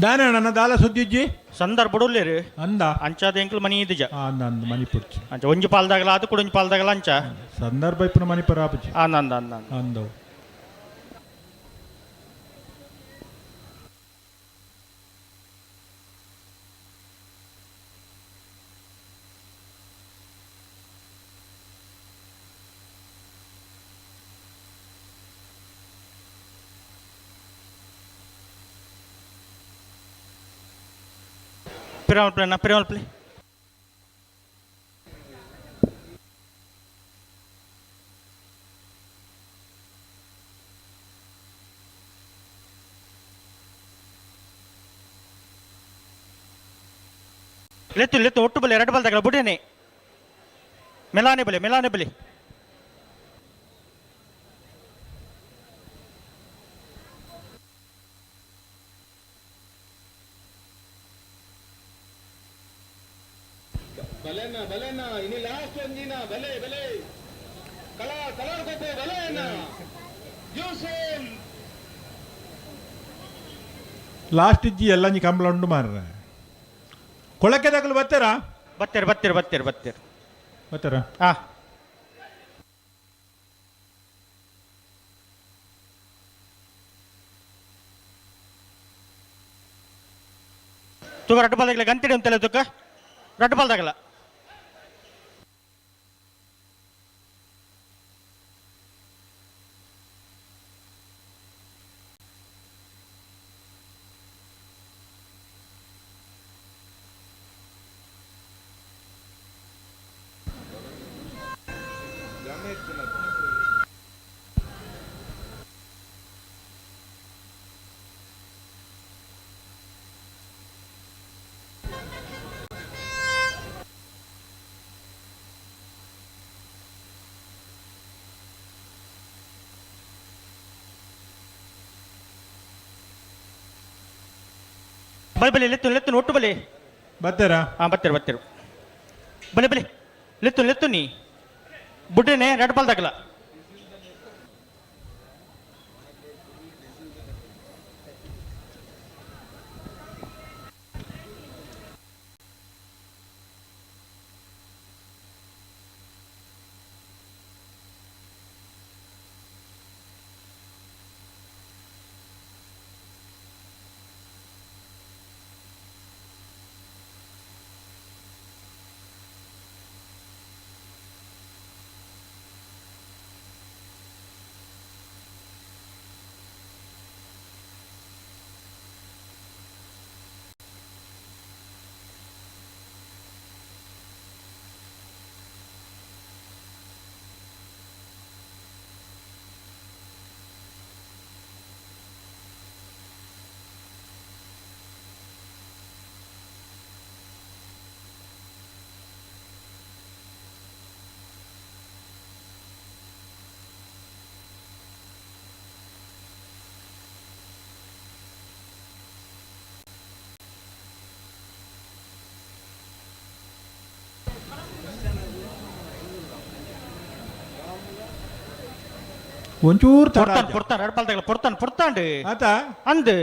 ದಾನೆ ಅಣ್ಣ ದಾಲ ಸುದ್ದಿಜ್ಜಿ ಸಂದರ್ಭ ಅಂದ ಅಂಚಾದ ಎಂಕ್ಲು ಮನಿ ಇದ್ದಿಜ ಅಂದ ಅಂದ ಮನಿ ಪುಡ್ಚಿ ಅಂಚ ಒಂಜಿ ಪಾಲ್ದಾಗಲ ಅದು ಕೂಡ ಒಂಜಿ ಪಾಲ್ದಾಗಲ ಅಂಚ ಸಂದರ್ಭ ಇಪ್ಪನ ಮನಿ ಪರ ಆಪುಜಿ ಅಂದ ಅಂದ ಅಂದ ಅಂದವು. ಪಿರಮಲ್ ಪ್ಲೇ ನಾ ಪಿರಮಲ್ ಪ್ಲೇ ಲೆತ್ತು ಲೆತ್ತು ಒಟ್ಟು ಬಲೆ ಎರಡು ಬಾಲ್ ತಗಲ ಬುಡೇನೆ ಮೆಲಾನೆ ಬಲೆ ಮೆಲಾನೆ ಬಲೆ ಬಲೆನ ಬಲೆನ ಇನಿ ಲಾಸ್ಟ್ ಒಂದಿನ ಬಲೆ ಬಲೆ ಕಲಾ ಕಲರ್ ಕೊಪ್ಪು ಬಲೆನ ಯೂಸೇನ್ ಲಾಸ್ಟ್ ಇಜ್ಜಿ ಎಲ್ಲ ನೀ ಕಂಬಳ ಉಂಡು ಮಾರ್ರೆ. ಕೊಳಕೆ ತಗಲು ಬರ್ತಾರಾ? ಬತ್ತೀರಿ ಬತ್ತೀರಿ ಬತ್ತೀರಿ ಬತ್ತೀರಿ. ಬರ್ತಾರಾ? ಹಾ. ತುಗ ರಡ್ಡು ಬಾಲ್ದಾಗಲ ಗಂತಿಡಿ ಅಂತಲ್ಲ ತುಕ್ಕ ರಡ್ಡು ಬಾಲ್ದಾಗಲ. ಬಲಿ ಬಲಿ ಲೆತ್ತು ಲೆತ್ತು ಒಟ್ಟು ಬಲಿ. ಬರ್ತಾರಾ? ಹಾಂ ಬರ್ತೀರಿ ಬರ್ತೀರಿ. ಬಲಿ ಬಲಿ ಲೆತ್ತು ಲೆತ್ತು ನೀ ಬುಡ್ಡನೆ ರೆಡ್ ಬಾಲ್ದಾಗಲ. ಒಂಚೂರು ಪೊರ್ತಾನ್ ಪೊರ್ತಾನ್ ರಡ್ಡು ಬಾಲ್ದಾಗಲ ಪೊರ್ತಾನ್ ಪೊರ್ತಾಂಡು ಆತ ಅಂದು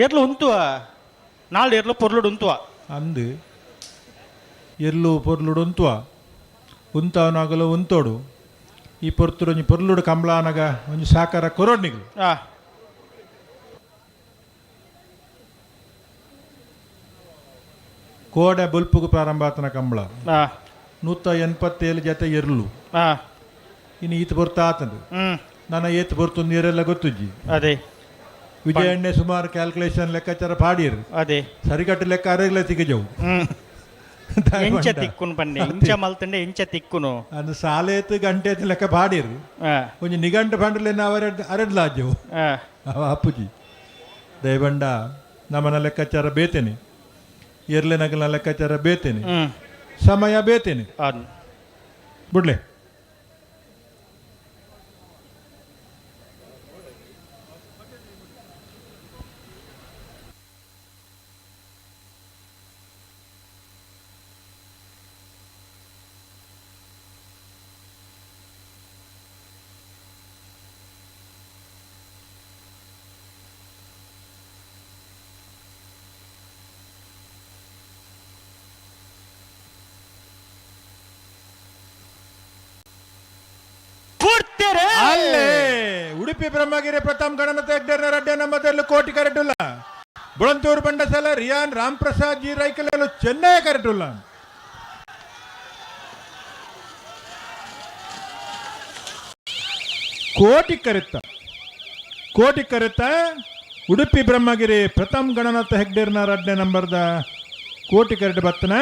ಎರ್ಲು ಉಂತುವ ನಾಲ್ ಎರ್ಲು ಪೊರ್ಲುಡು ಉಂತುವ. ಅಂದು ಎರ್ಲು ಪೊರ್ಲುಡು ಉಂತುವ ಉಂತವನಾಗಲು ಉಂತೋಡು ಈ ಪೊರ್ತುಡು ಒಂಜಿ ಪೊರ್ಲುಡು ಕಂಬಳಾನಗ ಒಂಜಿ ಸಾಕಾರ ಕೊರೋಡ್ನಿಗ್ಲು. ಕೋಡೆ ಬೊಲ್ಪುಗು ಪ್ರಾರಂಭ ಆತನ ಕಂಬಳ 187 ಜತೆ ಎರ್ಲು. ಇನ್ನು ಈತ ಬರ್ತಾ ಆತಂದು ನನ್ನ ಏತ್ ಬರ್ತು ನೀರೆಲ್ಲ ಗೊತ್ತುಜ್ಜಿ. ಅದೇ ವಿಜಯಣ್ಣೆ ಸುಮಾರು ಕ್ಯಾಲ್ಕುಲೇಷನ್ ಲೆಕ್ಕಾಚಾರ ಪಾಡಿರು. ಅದೇ ಸರಿಕಟ್ಟು ಲೆಕ್ಕ ಅರೆಗ್ಲ ತಿಗಜವು. ಎಂಚ ತಿಕ್ಕುನು ಬನ್ನಿ ಇಂಚ ಮಲ್ತಂಡೆ ಎಂಚ ತಿಕ್ಕುನು ಅಂದು ಸಾಲೇತು ಗಂಟೆ ಲೆಕ್ಕ ಪಾಡಿರು. ಒಂಜಿ ನಿಘಂಟು ಪಂಡಲೆ ನಾವು ಅರೆಡ್ಲಾಜವು ಅವ ಅಪ್ಪುಜಿ ದಯಬಂಡ ನಮ್ಮನ ಲೆಕ್ಕಾಚಾರ ಬೇತೇನೆ ಎರ್ಲೆ ನಗಲ ಲೆಕ್ಕಾಚಾರ ಬೇತೇನೆ ಸಮಯ ಬೇತೇನೆ ಬಿಡ್ಲೆ. ಅಲ್ಲೇ ಉಡುಪಿ ಬ್ರಹ್ಮಗಿರಿ ಪ್ರಥಮ್ ಗಣನತ ಹೆಗ್ಡೇರ್ನ ನಮ್ಮ ಕೋಟಿ ಕರೆಟುಲ್ಲ ಬುಳಂತೂರು ಬಂಡಸಲ ರಿಯಾನ್ ರಾಮ್ ಪ್ರಸಾದ್ ಜಿ ರೈಕಲಲು ಚೆನ್ನೈ ಕರೆಟುಲ್ಲ. ಕೋಟಿ ಕರೆತ ಕೋಟಿ ಕರೆತ ಉಡುಪಿ ಬ್ರಹ್ಮಗಿರಿ ಪ್ರಥಮ್ ಗಣನಾಥ ಹೆಗ್ಡೇರ್ನ ರಡ್ಡೆ ನಂಬರ್ದ ಕೋಟಿ ಕರೆಟ್ ಬತ್ತನ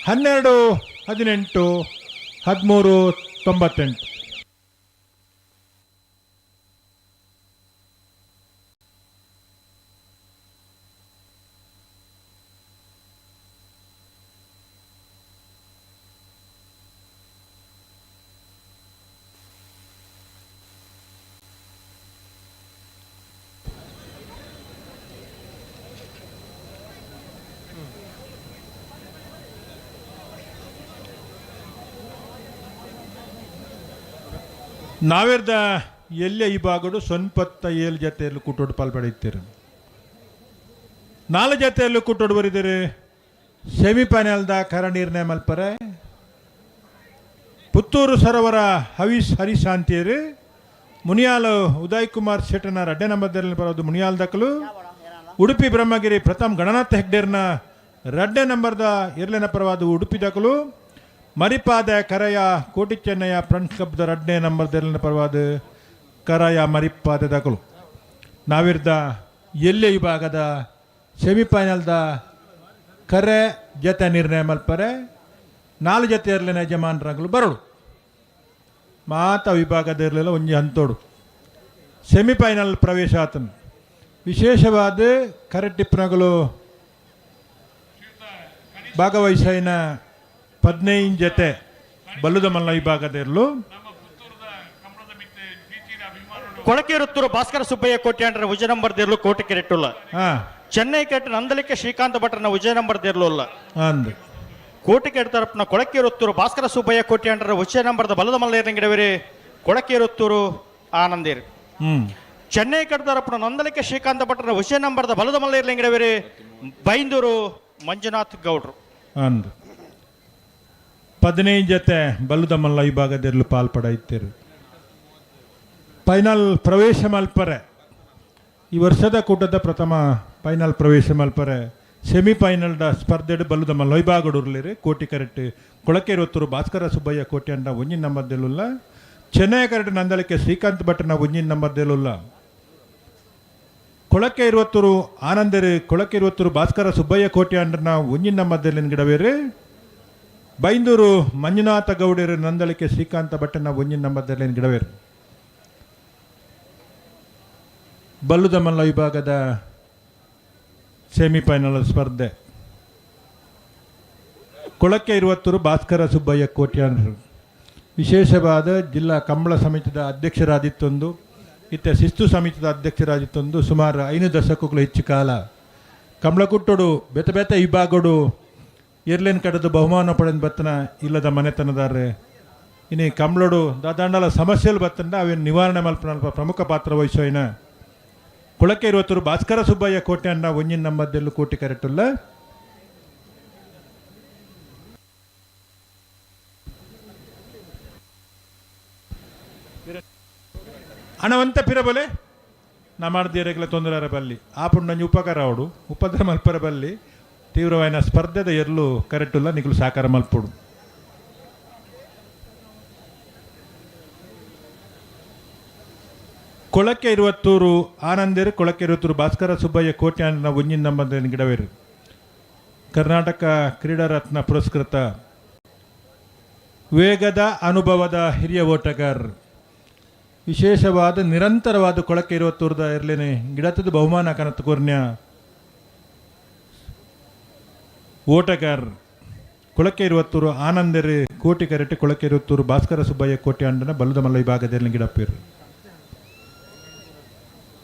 12 18 13 98. ನಾವೇರ್ದ ಎಲ್ಲೆ ಈ ಭಾಗಡು 97 ಜತೆಯಲ್ಲಿ ಕೂಟೋಡು ಪಾಲ್ಪಡೆಯುತ್ತೀರ. 4 ಜತೆಯಲ್ಲೂ ಕೂಟೋಡು ಬರಿದ್ದೀರಿ. ಸೆಮಿಫೈನಲ್ದ ಕರ ನಿರ್ಣಯ ಮಲ್ಪರೆ ಪುತ್ತೂರು ಸರೋವರ ಹವೀಸ್ ಹರಿಶಾಂತಿಯರು ಮುನಿಯಾಲ ಉದಯ್ ಕುಮಾರ್ ಶೆಟ್ಟನ ರಡ್ಡೆ ನಂಬರ್ದಲ್ಲಿ ಬರೋದು ಮುನಿಯಾಲ್ ದಕ್ಕಲು. Udupi Brahmagiri ಪ್ರಥಮ್ ಗಣನಾಥ ಹೆಗ್ಡೇರ್ನ ರಡ್ಡೆ ನಂಬರ್ದ ಇರ್ಲೆನ ಪರವಾದ ಉಡುಪಿ ದಾಖಲು. ಮರಿಪಾದ ಕರೆಯ ಕೋಟಿ ಚೆನ್ನಯ್ಯ ಫ್ರೆಂಡ್ಸ್ ಕ್ಲಬ್ದ ರಡ್ಡೆ ನಂಬರ್ದ ಇರ್ಲೆನ ಪರವಾದ ಕರೆಯ ಮರಿಪಾದ ದಾಖಲು. ನಾವಿರ್ದ ಎಲ್ಲೆ ವಿಭಾಗದ ಸೆಮಿಫೈನಲ್ದ ಕರೆ ಜತೆ ನಿರ್ಣಯ ಮಲ್ಪರೆ 4 ಜತೆ ಇರ್ಲಿನ ಯಜಮಾನರಾಗಲು ಬರಡು ಮಾತ ವಿಭಾಗದ ಇರಲಿಲ್ಲ ಒಂಜಿ ಹಂತೋಡು ಸೆಮಿಫೈನಲ್ ಪ್ರವೇಶ ಆತನು. ವಿಶೇಷವಾದ ಕರೆ ಟಿಪ್ಪಣಗಳು ಭಾಗವಹಿಸಿನ 15 ಜತೆ ಬಲ್ಲುದ ಮಲ್ಲ ವಿಭಾಗದ ಇರಲು. ಕೊಳಕೇರುತ್ತೂರು ಭಾಸ್ಕರ ಸುಬ್ಬಯ್ಯ ಕೋಟ್ಯಾಂಡ್ರ ವಿಜಯ ನಂಬರ್ ದೇರ್ಲು ಕೋಟಿ ಕೆರೆಟ್ಟುಲ್ಲ. ಚೆನ್ನೈ ಕೆಟ್ಟ ನಂದಲಿಕೆ ಶ್ರೀಕಾಂತ ಭಟ್ರನ ವಿಜಯ ನಂಬರ್ ದೇರ್ಲು. ಅಂದು ಕೋಟಿಕೆಡ್ ತರಪ್ನ ಕೊಳಕೇರುತ್ತೂರು ಭಾಸ್ಕರ ಸುಬ್ಬಯ್ಯ ಕೋಟ್ಯಾಂಡ್ರ ವಿಜಯ ನಂಬರ್ದ ಬಲದ ಮಲ್ಲೇರಂಗಿಡವೇರಿ ಕೊಳಕೇರುತ್ತೂರು ಆನಂದೇರಿ. ಚೆನ್ನೈ ಕಟ್ಟ ತರಪ್ನ ನಂದಲಿಕೆ ಶ್ರೀಕಾಂತ ಭಟ್ರನ ವಿಜಯ ನಂಬರ್ದ ಬಲದ ಮಲ್ಲೇರ್ಲಿಂಗಿಡವೇರಿ ಬೈಂದೂರು ಮಂಜುನಾಥ್ ಗೌಡ್ರು. ಅಂದು 15 ಜತೆ ಬಲ್ಲುದ ಮಲ್ಲ ವಿಭಾಗದಲ್ಲಿ ಪಾಲ್ಪಡ ಇತ್ತಿರು. ಫೈನಲ್ ಪ್ರವೇಶ ಮಲ್ಪರೆ ಈ ವರ್ಷದ ಕೂಟದ ಪ್ರಥಮ ಫೈನಲ್ ಪ್ರವೇಶ ಮಲ್ಪರೆ ಸೆಮಿಫೈನಲ್ದ ಸ್ಪರ್ಧೆಡು ಬಲ್ಲುದ ಮಲ್ಲ ವಿಭಾಗಡುರ್ಲಿರಿ ಕೋಟಿ ಕರೆಕ್ಟ್ ಕೊಳಕೇರುತ್ತೂರು ಭಾಸ್ಕರ ಸುಬ್ಬಯ್ಯ ಕೋಟಿ ಅಂಡ ಒಂಜಿನ ನಂಬರ್ದೆಲ್ಲುಲ್ಲ. ಚೆನ್ನೈ ಕರೆಕ್ಟ್ ನಂದಳಿಕೆ ಶ್ರೀಕಾಂತ್ ಭಟ್ನ ಒಂಜಿನ ನಂಬರ್ದೆಲ್ಲುಲ್ಲ. ಕೊಳಕೆ ಇರುವತ್ತೂರು ಆನಂದರು ಕೊಳಕೆ ಇರುವತ್ತೂರು ಭಾಸ್ಕರ ಸುಬ್ಬಯ್ಯ ಕೋಟಿ ಅಂಡನ ಒಂಜಿನ ನಂಬರ್ದಲ್ಲಿ ಗಿಡವೇರಿ. ಬೈಂದೂರು ಮಂಜುನಾಥ ಗೌಡರು ನಂದಳಿಕೆ ಶ್ರೀಕಾಂತ ಭಟ್ಟನ ಒಂಜಿನ ನಂಬರ್ದಲ್ಲಿ ಗಿಡವೇರು. ಬಲ್ಲುದ ಮಲ್ಲ ವಿಭಾಗದ ಸೆಮಿಫೈನಲ್ ಸ್ಪರ್ಧೆ ಕೊಳಕೆ ಇರುವತ್ತೂರು ಭಾಸ್ಕರ ಸುಬ್ಬಯ್ಯ ಕೋಟ್ಯಾನ್ರು ವಿಶೇಷವಾದ ಜಿಲ್ಲಾ ಕಂಬಳ ಸಮಿತಿದ ಅಧ್ಯಕ್ಷರಾದಿತ್ತೊಂದು ಇತ್ತ ಶಿಸ್ತು ಸಮಿತಿದ ಅಧ್ಯಕ್ಷರಾದಿತ್ತೊಂದು ಸುಮಾರು 5 ದಶಕಗಳು ಹೆಚ್ಚು ಕಾಲ ಕಂಬಳಕುಟ್ಟೋಡು ಬೆತ ಬೆತ ವಿಭಾಗಡು ಎರ್ಲೇನ್ ಕಡೆದು ಬಹುಮಾನ ಪಡೆದ ಬತ್ತನ ಇಲ್ಲದ ಮನೆತನದಾರೆ. ಇನ್ನು ಕಂಬಳೋಡು ದಾದಾಂಡಲ ಸಮಸ್ಯೆలు ಬತ್ತಂಡ ಅವೇನು ನಿವಾರಣೆ ಮಲ್ಪನ ಪ್ರಮುಖ ಪಾತ್ರ ವಹಿಸೋಯ್ನ ಕೊಳಕೆ ಇರುವತ್ತೂರು ಭಾಸ್ಕರ ಸುಬ್ಬಯ್ಯ ಕೋಟೆ ಅಣ್ಣ ಒಂಜಿನ ನಂಬರ್ದೆಲ್ಲು ಕೋಟಿ ಕರೆಟುಲ್ಲ. ಹಣವಂತ ಪಿರಬಲೆ ನಾ ಮಾಡ್ದಿರಗಲ ತೊಂದರೆ ಬಲ್ಲಿ ಆಪುಂಡು ನಂಜಿ ಉಪಕಾರ ಅವಡು ಉಪದ್ರ ಮಲ್ಪರ ಬಲ್ಲಿ ತೀವ್ರವಾದ ಸ್ಪರ್ಧೆದ ಎರ್ಲು ಕರೆಟುಲ್ಲ ನಿಗುಲು ಸಾಕಾರ ಮಲ್ಪುಡು. ಕೊಳಕೆ ಇರುವತ್ತೂರು ಆನಂದೇರು ಕೊಳಕೆ ಇರುವತ್ತೂರು ಭಾಸ್ಕರ ಸುಬ್ಬಯ್ಯ ಕೋಟ್ಯಾನ ಒಂಜಿನ ನಂಬಂದ ಗಿಡವೇರು. ಕರ್ನಾಟಕ ಕ್ರೀಡಾರತ್ನ ಪುರಸ್ಕೃತ ವೇಗದ ಅನುಭವದ ಹಿರಿಯ ಓಟಗಾರ್ ವಿಶೇಷವಾದ ನಿರಂತರವಾದ ಕೊಳಕೆ ಇರುವತ್ತೂರದ ಇರಲೇನೆ ಗಿಡತದ ಬಹುಮಾನ ಕನತು ಕೊರ್ನ್ಯ ಓಟಗಾರ್ ಕೊಳಕೆ ಇರುವತ್ತೂರು ಆನಂದರು ಕೋಟಿ ಕರೆಟೆ ಕೊಳಕೆ ಇರುವತ್ತೂರು ಭಾಸ್ಕರ ಸುಬ್ಬಯ್ಯ ಕೋಟಿ ಅಂಡನ ಬಲ್ಲದ ಮಲ್ಲ ವಿಭಾಗದಲ್ಲಿ ಗಿಡಪ್ಪಿರು.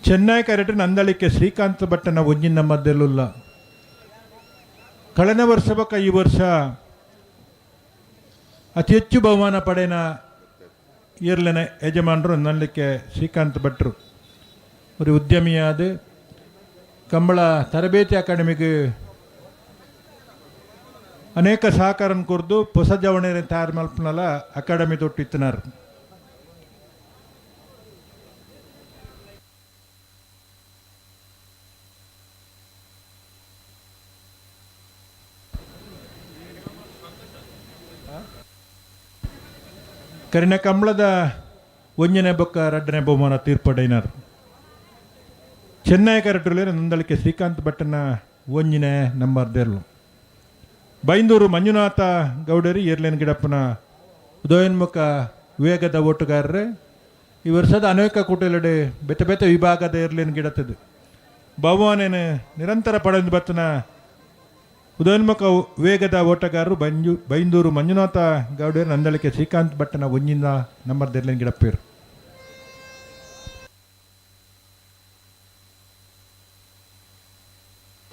ಚೆನ್ನೈ ಕರೆಟೆ ನಂದಳಿಕೆ ಶ್ರೀಕಾಂತ್ ಭಟ್ಟನ ಒಂಜಿನ ಮಧ್ಯಲ್ಲುಲ್ಲ. ಕಳೆದ ವರ್ಷ ಬಕ್ಕ ಈ ವರ್ಷ ಅತಿ ಹೆಚ್ಚು ಬಹುಮಾನ ಪಡೆಯನ ಇರ್ಲಿನ ಯಜಮಾನರು ನಂದಳಿಕೆ ಶ್ರೀಕಾಂತ್ ಭಟ್ರು. ஒரு ಉದ್ಯಮಿಯಾದ ಕಂಬಳ ತರಬೇತಿ ಅಕಾಡೆಮಿಗೆ ಅನೇಕ ಸಹಕಾರ ಕೊರ್ದು ಹೊಸ ಜವಣೆ ತಯಾರು ಮಲ್ಪನಲ್ಲ ಅಕಾಡೆಮಿ ತೊಟ್ಟಿತ್ತನಾರು. ಕರಿನ ಕಂಬಳದ ಒಂಜನೇ ಬೊಕ್ಕ ರಡ್ಡನೇ ಬಹುಮಾನ ತೀರ್ಪಡೈನಾರ್. ಚೆನ್ನೈ ಕರಟುಲೆ ನಂದಳಿಕೆ ಶ್ರೀಕಾಂತ್ ಭಟ್ಟನ ಒಂಜಿನೇ ನಂಬರ್ ದೇರ್ಲು. ಬೈಂದೂರು ಮಂಜುನಾಥ ಗೌಡರಿ ಏರ್ಲೇನ್ ಗಿಡಪ್ಪನ ಉದಯೋನ್ಮುಖ ವೇಗದ ಓಟುಗಾರರು ಈ ವರ್ಷದ ಅನೇಕ ಕೂಟಲೆಡೆ ಬೆತೆ ಬೆತೆ ವಿಭಾಗದ ಏರ್ಲೇನ್ ಗಿಡತ್ತದು ಬಹುಮಾನೇನು ನಿರಂತರ ಪಡೆದು ಬತ್ತನ ಉದಯೋನ್ಮುಖ ವೇಗದ ಓಟಗಾರರು ಬೈಂದೂರು ಮಂಜುನಾಥ ಗೌಡರು ನಂದಳಿಕೆ ಶ್ರೀಕಾಂತ್ ಭಟ್ಟನ ಒಂಜಿನ ನಂಬರ್ ದೇರ್ಲೇನ್ ಗಿಡಪ್ಪೇರು.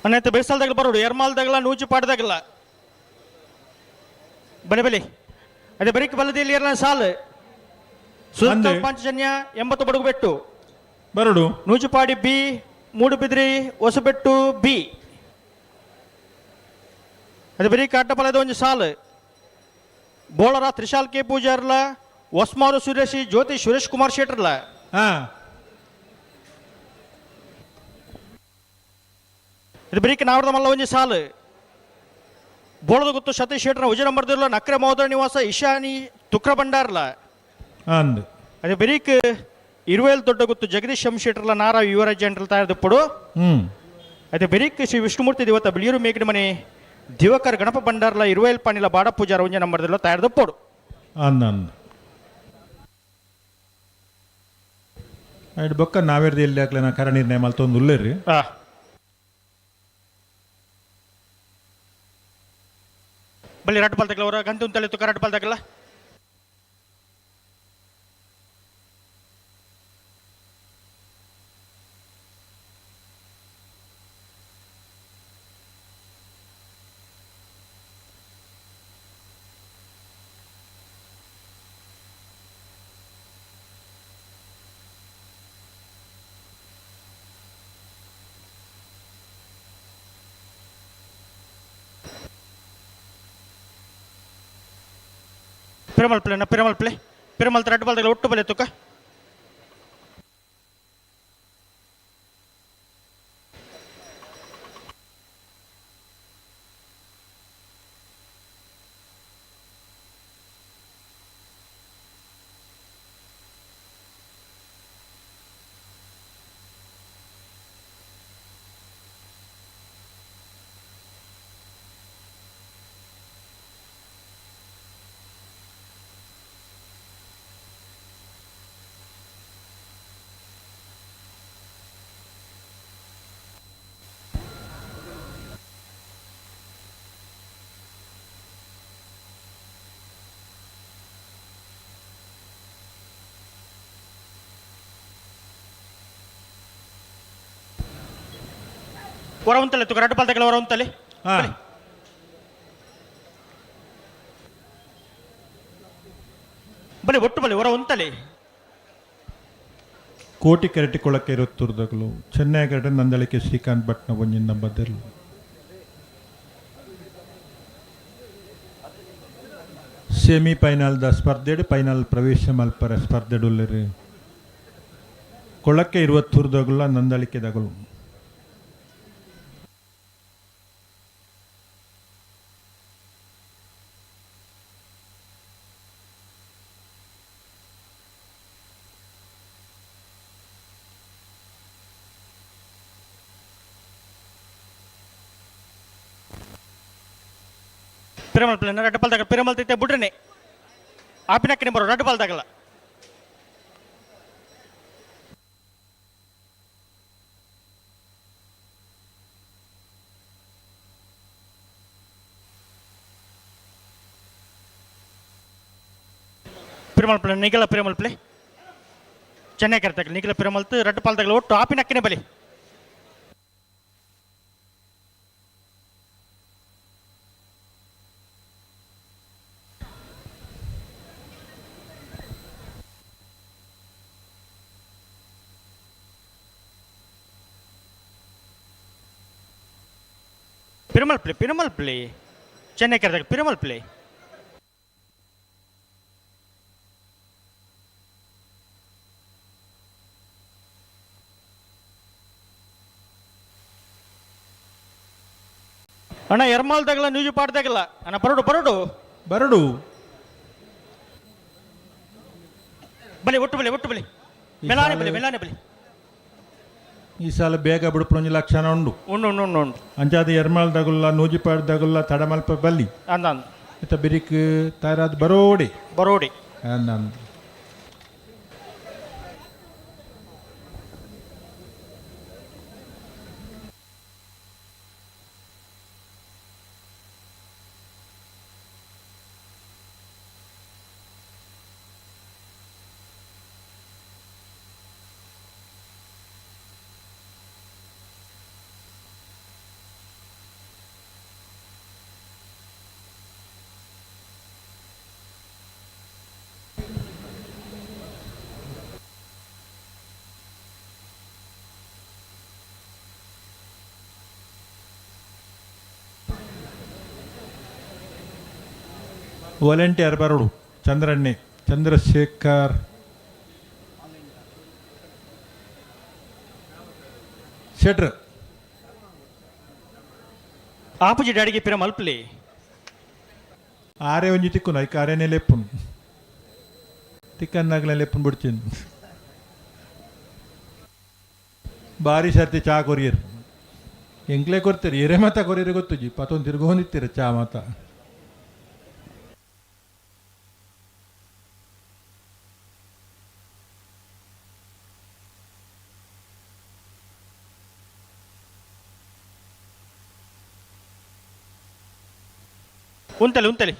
ಅನ್ನೈತೆ ಬೇಸಲ್ದಾಗಲ ಬರೋಡು ಎರ್ಮಾಲ್ದಾಗಲ ನೂಜು ಪಾಡ್ದಾಗಲ್ಲ ಬಲೆ ಬಲೆ ಅದೇ ಬರೀಕ್ ಬಲ್ಲದಲ್ಲಿ ಇರಲ ಸಾಲು ಸುಂದರ ಪಂಚಜನ್ಯ 80 ಬಡಗು ಬೆಟ್ಟು ಬರಡು ನೂಜುಪಾಡಿ ಬಿ ಮೂಡುಬಿದ್ರಿ ಹೊಸಬೆಟ್ಟು ಬಿ ಅದೇ ಬರೀ ಕಾಟಪಲದ ಒಂದು ಸಾಲು ಬೋಳರ ತ್ರಿಶಾಲ್ ಕೆ ಪೂಜಾರ್ಲ ಹೊಸ್ಮಾರು ಸುರೇಶಿ ಜ್ಯೋತಿ ಸುರೇಶ್ ಕುಮಾರ್ ಶೆಟ್ಟರ್ಲ. ಹಾಂ. ಇದು ಬರೀಕ್ ನಾವರದ ಮಲ್ಲ ಒಂಜಿ ಸಾಲು ಬೋಳದ ಗುತ್ತು ಸತೀಶ್ ಶೆಟ್ರ ಉಜಯ ನಂಬರ್ದಿಲ್ಲ ನಕ್ರೆ ಮಹೋದರ ನಿವಾಸ ಇಶಾನಿ ತುಕ್ರ ಭಂಡಾರ್ಲ ಅಂದ್ ಅದೇ ಬರೀಕ್ ಇರುವೇಲ್ ದೊಡ್ಡ ಗುತ್ತು ಜಗದೀಶ್ ಎಂ ಶೆಟ್ರಲ ನಾರ ಯುವರಾಜ್ ಅಂಟ್ರಲ್ ತಯಾರಿದಪ್ಪಡು ಅದೇ ಬೆರಿಕ್ ಶ್ರೀ ವಿಷ್ಣುಮೂರ್ತಿ ದೇವತ ಬಿಳಿಯೂರು ಮೇಗಿನ ಮನೆ ದಿವಕರ್ ಗಣಪ ಭಂಡಾರ್ಲ ಇರುವೇಲ್ ಪಾಣಿಲ ಬಾಡ ಪೂಜಾರ ಒಂಜಿ ನಂಬರ್ದಿಲ್ಲ ತಯಾರಿದಪ್ಪಡು ಅಂದ್ ಅಂದ್ ಬೊಕ್ಕ ನಾವೇರ್ದು ಎಲ್ಲಿ ಹಾಕ್ಲೆ ನಾ ಕರ ನಿರ್ಣಯ ಮಲ್ತೊಂದು ಉಲ್ಲೇರಿ. ಬಲ್ಲಿ ರಡ್ಡು ಬಾಲ್ ತಗಲ ಅವರ ಗಂಟು ಉಂತಲೆ ತುಕ್ಕ ರಡ್ಡು ಬಾಲ್ ತಗಲ. ಪಿರಮಲ್ ಪ್ಲೇ ಪಿರಮಲ್ ಪ್ಲೇ ಪಿರಮಲ್ ರಡ್ಡು ಬಾಲ್ ತಗಲ ಒಟ್ಟು ಬಲೆ ತುಕ್ಕ. ಹೊರ ಉಂತಲೆ ತುಕ್ಕ ರಡ್ಡು ಬಾಲ್ ತಗಲ ಹೊರ ಉಂತಲೆ. ಬಲೆ ಒಟ್ಟು ಬಲೆ ಹೊರ ಉಂತಲೆ. ಕೋಟಿ ಕೆರಟಿ ಕೊಳಕ್ಕೆ ಇರುತ್ತುರ್ದಗಲು ಚೆನ್ನೈ ಕೆರಟೆ ನಂದಳಿಕೆ ಶ್ರೀಕಾಂತ್ ಭಟ್ನ ಒಂಜಿನ ಬದಲು ಸೆಮಿ ಫೈನಲ್ the ಸ್ಪರ್ಧೆಡು final ಪ್ರವೇಶ ಮಲ್ಪರ ಸ್ಪರ್ಧೆಡುಲ್ಲರು ಕೊಳಕ್ಕೆ ಇರುವ ತುರ್ದಗುಲ ನಂದಳಿಕೆದಗಲು. ಪಿರಮಲ್ ಪ್ಲೇ ರಡ್ಡು ಬಾಲ್ ತಗಲ ಪಿರಮಲ್ ತಿತ್ತೆ ಬುಡ್ರನೆ ಆಪಿನಕ್ಕನೆ ಬರೋ ರಡ್ಡು ಬಾಲ್ ತಗಲ. ಪಿರಮಲ್ ಪ್ಲೇ ನಿಗಲ ಪಿರಮಲ್ ಪ್ಲೇ ಚೆನ್ನೈ ಕರೆತಗಲ ನಿಗಲ ಪಿರಮಲ್ತು ರಡ್ಡು ಬಾಲ್ ತಗಲ ಒಟ್ಟು ಆಪಿನಕ್ಕನೆ ಬಲಿ. ಪಿರಮಲ್ ಪ್ಲೇ ಪಿರಮಲ್ ಪ್ಲೇ ಚೆನ್ನೈ ಕರೆದಾಗ ಪಿರಮಲ್ ಪ್ಲೇ. ಅಣ್ಣ ಎರ್ಮಾಲ್ ತಗಲ ನ್ಯೂಜು ಪಾಟ್ ತಗಲ ಅಣ್ಣ ಬರೋಡು ಬರೋಡು ಬರಡು ಬಲಿ ಒಟ್ಟು ಬಲಿ ಒಟ್ಟು ಬಲಿ ಮೆಲಾನೆ ಬಲಿ ಮೆಲಾನೆ ಬಲಿ. ಈ ಸಲ ಬೇಗ ಬಿಡುಪುಂಜಿ ಲಕ್ಷಣ ಉಂಡು ಉಂಡು ಉಂಡು ಉಂಡು ಉಂಡು. ಅಂಚಾದ ಎರ್ಮಾಲ್ ದಗುಲ್ಲ ನೂಜಿಪಾಡ್ ದಗುಲ್ಲ ತಡಮಲ್ಪ ಬಲ್ಲಿ ಅಂದ ಅಂದ ಇತ್ತ ಬಿರಿಕ್ ತಯಾರಾದ ಬರೋಡಿ ಬರೋಡಿ ಅಂದ. ವಾಲಂಟಿಯರ್ ಬರೋಡು ಚಂದ್ರಣ್ಣೆ ಚಂದ್ರಶೇಖರ್ ಶೆಟ್ರ್. ಆಪುಜಿ ಡ್ಯಾಡಿಗೆ ಪಿರ ಮಲ್ಪಲಿ. ಆರೆ ಒಂಜಿ ತಿಕ್ಕುನು ಐಕ್ ಆರೇನೆ ಲೆಪ್ಪುನು ತಿಕ್ಕನ್ನಾಗಲೇ ಲೆಪ್ಪುನು ಬಿಡ್ತೀನಿ. ಬಾರಿ ಸರ್ತಿ ಚಾ ಕೊರಿಯರ್ ಎಂಕ್ಲೆ ಕೊರ್ತೀರಿ ಎರೆ ಮಾತ ಕೊರಿಯರ್ ಗೊತ್ತುಜಿ ಪತ್ತೊಂದು ತಿರ್ಗೊಂದಿತ್ತೀರ ಚಾ ಮಾತ. ಉಂತಲಿ ಉಂತಲಿ.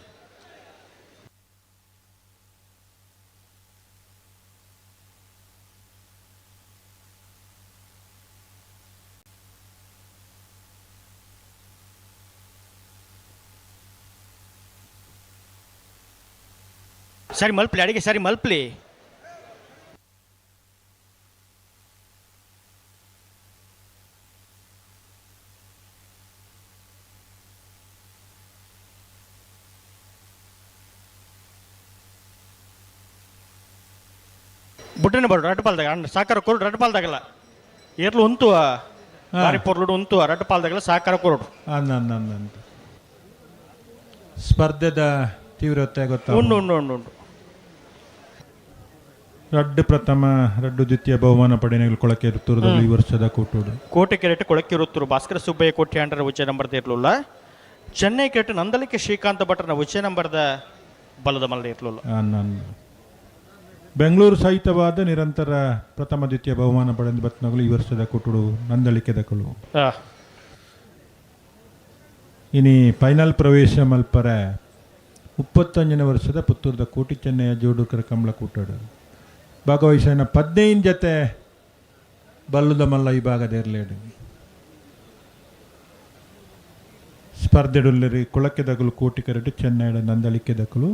ಸರಿ ಮಲ್ಪಲಿ ಅಡಿಗೆ ಸರಿ ಮಲ್ಪಲಿ. ಬುಟ್ಟನೆ ಬರು ರಡ್ಡು ಪಾಲ್ದಾಗ ಅಣ್ಣ ಸಾಕಾರ ಕೊರಡು ರಡ್ಡು ಪಾಲ್ದಾಗಲ್ಲ ಏರ್ಲು ಉಂತುವ ಬಾರಿ ಪೊರ್ಲುಡು ಉಂತುವ ರಡ್ಡು ಪಾಲ್ದಾಗಲ್ಲ ಸಾಕಾರ ಕೊರಡು. ಅನ್ನ ಅನ್ನ ಸ್ಪರ್ಧೆದ ತೀವ್ರತೆ ಗೊತ್ತಾ? ಉಂಡು ಉಂಡು ಉಂಡು ಉಂಡು. ರಡ್ಡು ಪ್ರಥಮ ರಡ್ಡು ದ್ವಿತೀಯ ಬಹುಮಾನ ಪಡೆಯಲು ಕೊಳಕೆ ತುರುದಲ್ಲಿ ಈ ವರ್ಷದ ಕೂಟೋಡು. ಕೋಟೆ ಕೆರೆಟ್ ಕೊಳಕಿರುತ್ತರು ಭಾಸ್ಕರ ಸುಬ್ಬಯ್ಯ ಕೋಟೆ ಅಂಡರ ಉಚ್ಚ ನಂಬರ್ದ ಇರಲಿಲ್ಲ. ಚೆನ್ನೈ ಕೆರೆಟ್ ನಂದಲಿಕೆ ಶ್ರೀಕಾಂತ ಭಟ್ರನ ಉಚ್ಚ ನಂಬರ್ದ ಬಲದ ಮಲ್ಲ ಇರಲಿಲ್ಲ. ಅನ್ನ ಬೆಂಗಳೂರು ಸಹಿತವಾದ ನಿರಂತರ ಪ್ರಥಮ ದ್ವಿತೀಯ ಬಹುಮಾನ ಪಡೆದ ಬತ್ನಗಳು ಈ ವರ್ಷದ ಕೂಟುಡು ನಂದಳಿಕೆ ದಕಲು. ಇನಿ ಫೈನಲ್ ಪ್ರವೇಶ ಮಲ್ಪರೆ 35ನೇ ವರ್ಷದ ಪುತ್ತೂರದ ಕೋಟಿ ಚೆನ್ನಯ್ಯ ಜೋಡುಕರ ಕಂಬಳ ಕೂಟಾಡು ಭಾಗವಹಿಸಿದ 15 ಜತೆ ಬಲ್ಲುದ ಮಲ್ಲ ಈ ಭಾಗದ ಇರಲೇಡು ಸ್ಪರ್ಧೆಡುಲ್ಲರಿ ಕೊಳಕೆ ದಗಲು ಕೋಟಿ ಕರಟು ಚೆನ್ನೈಡ ನಂದಳಿಕೆ ದಕಲು.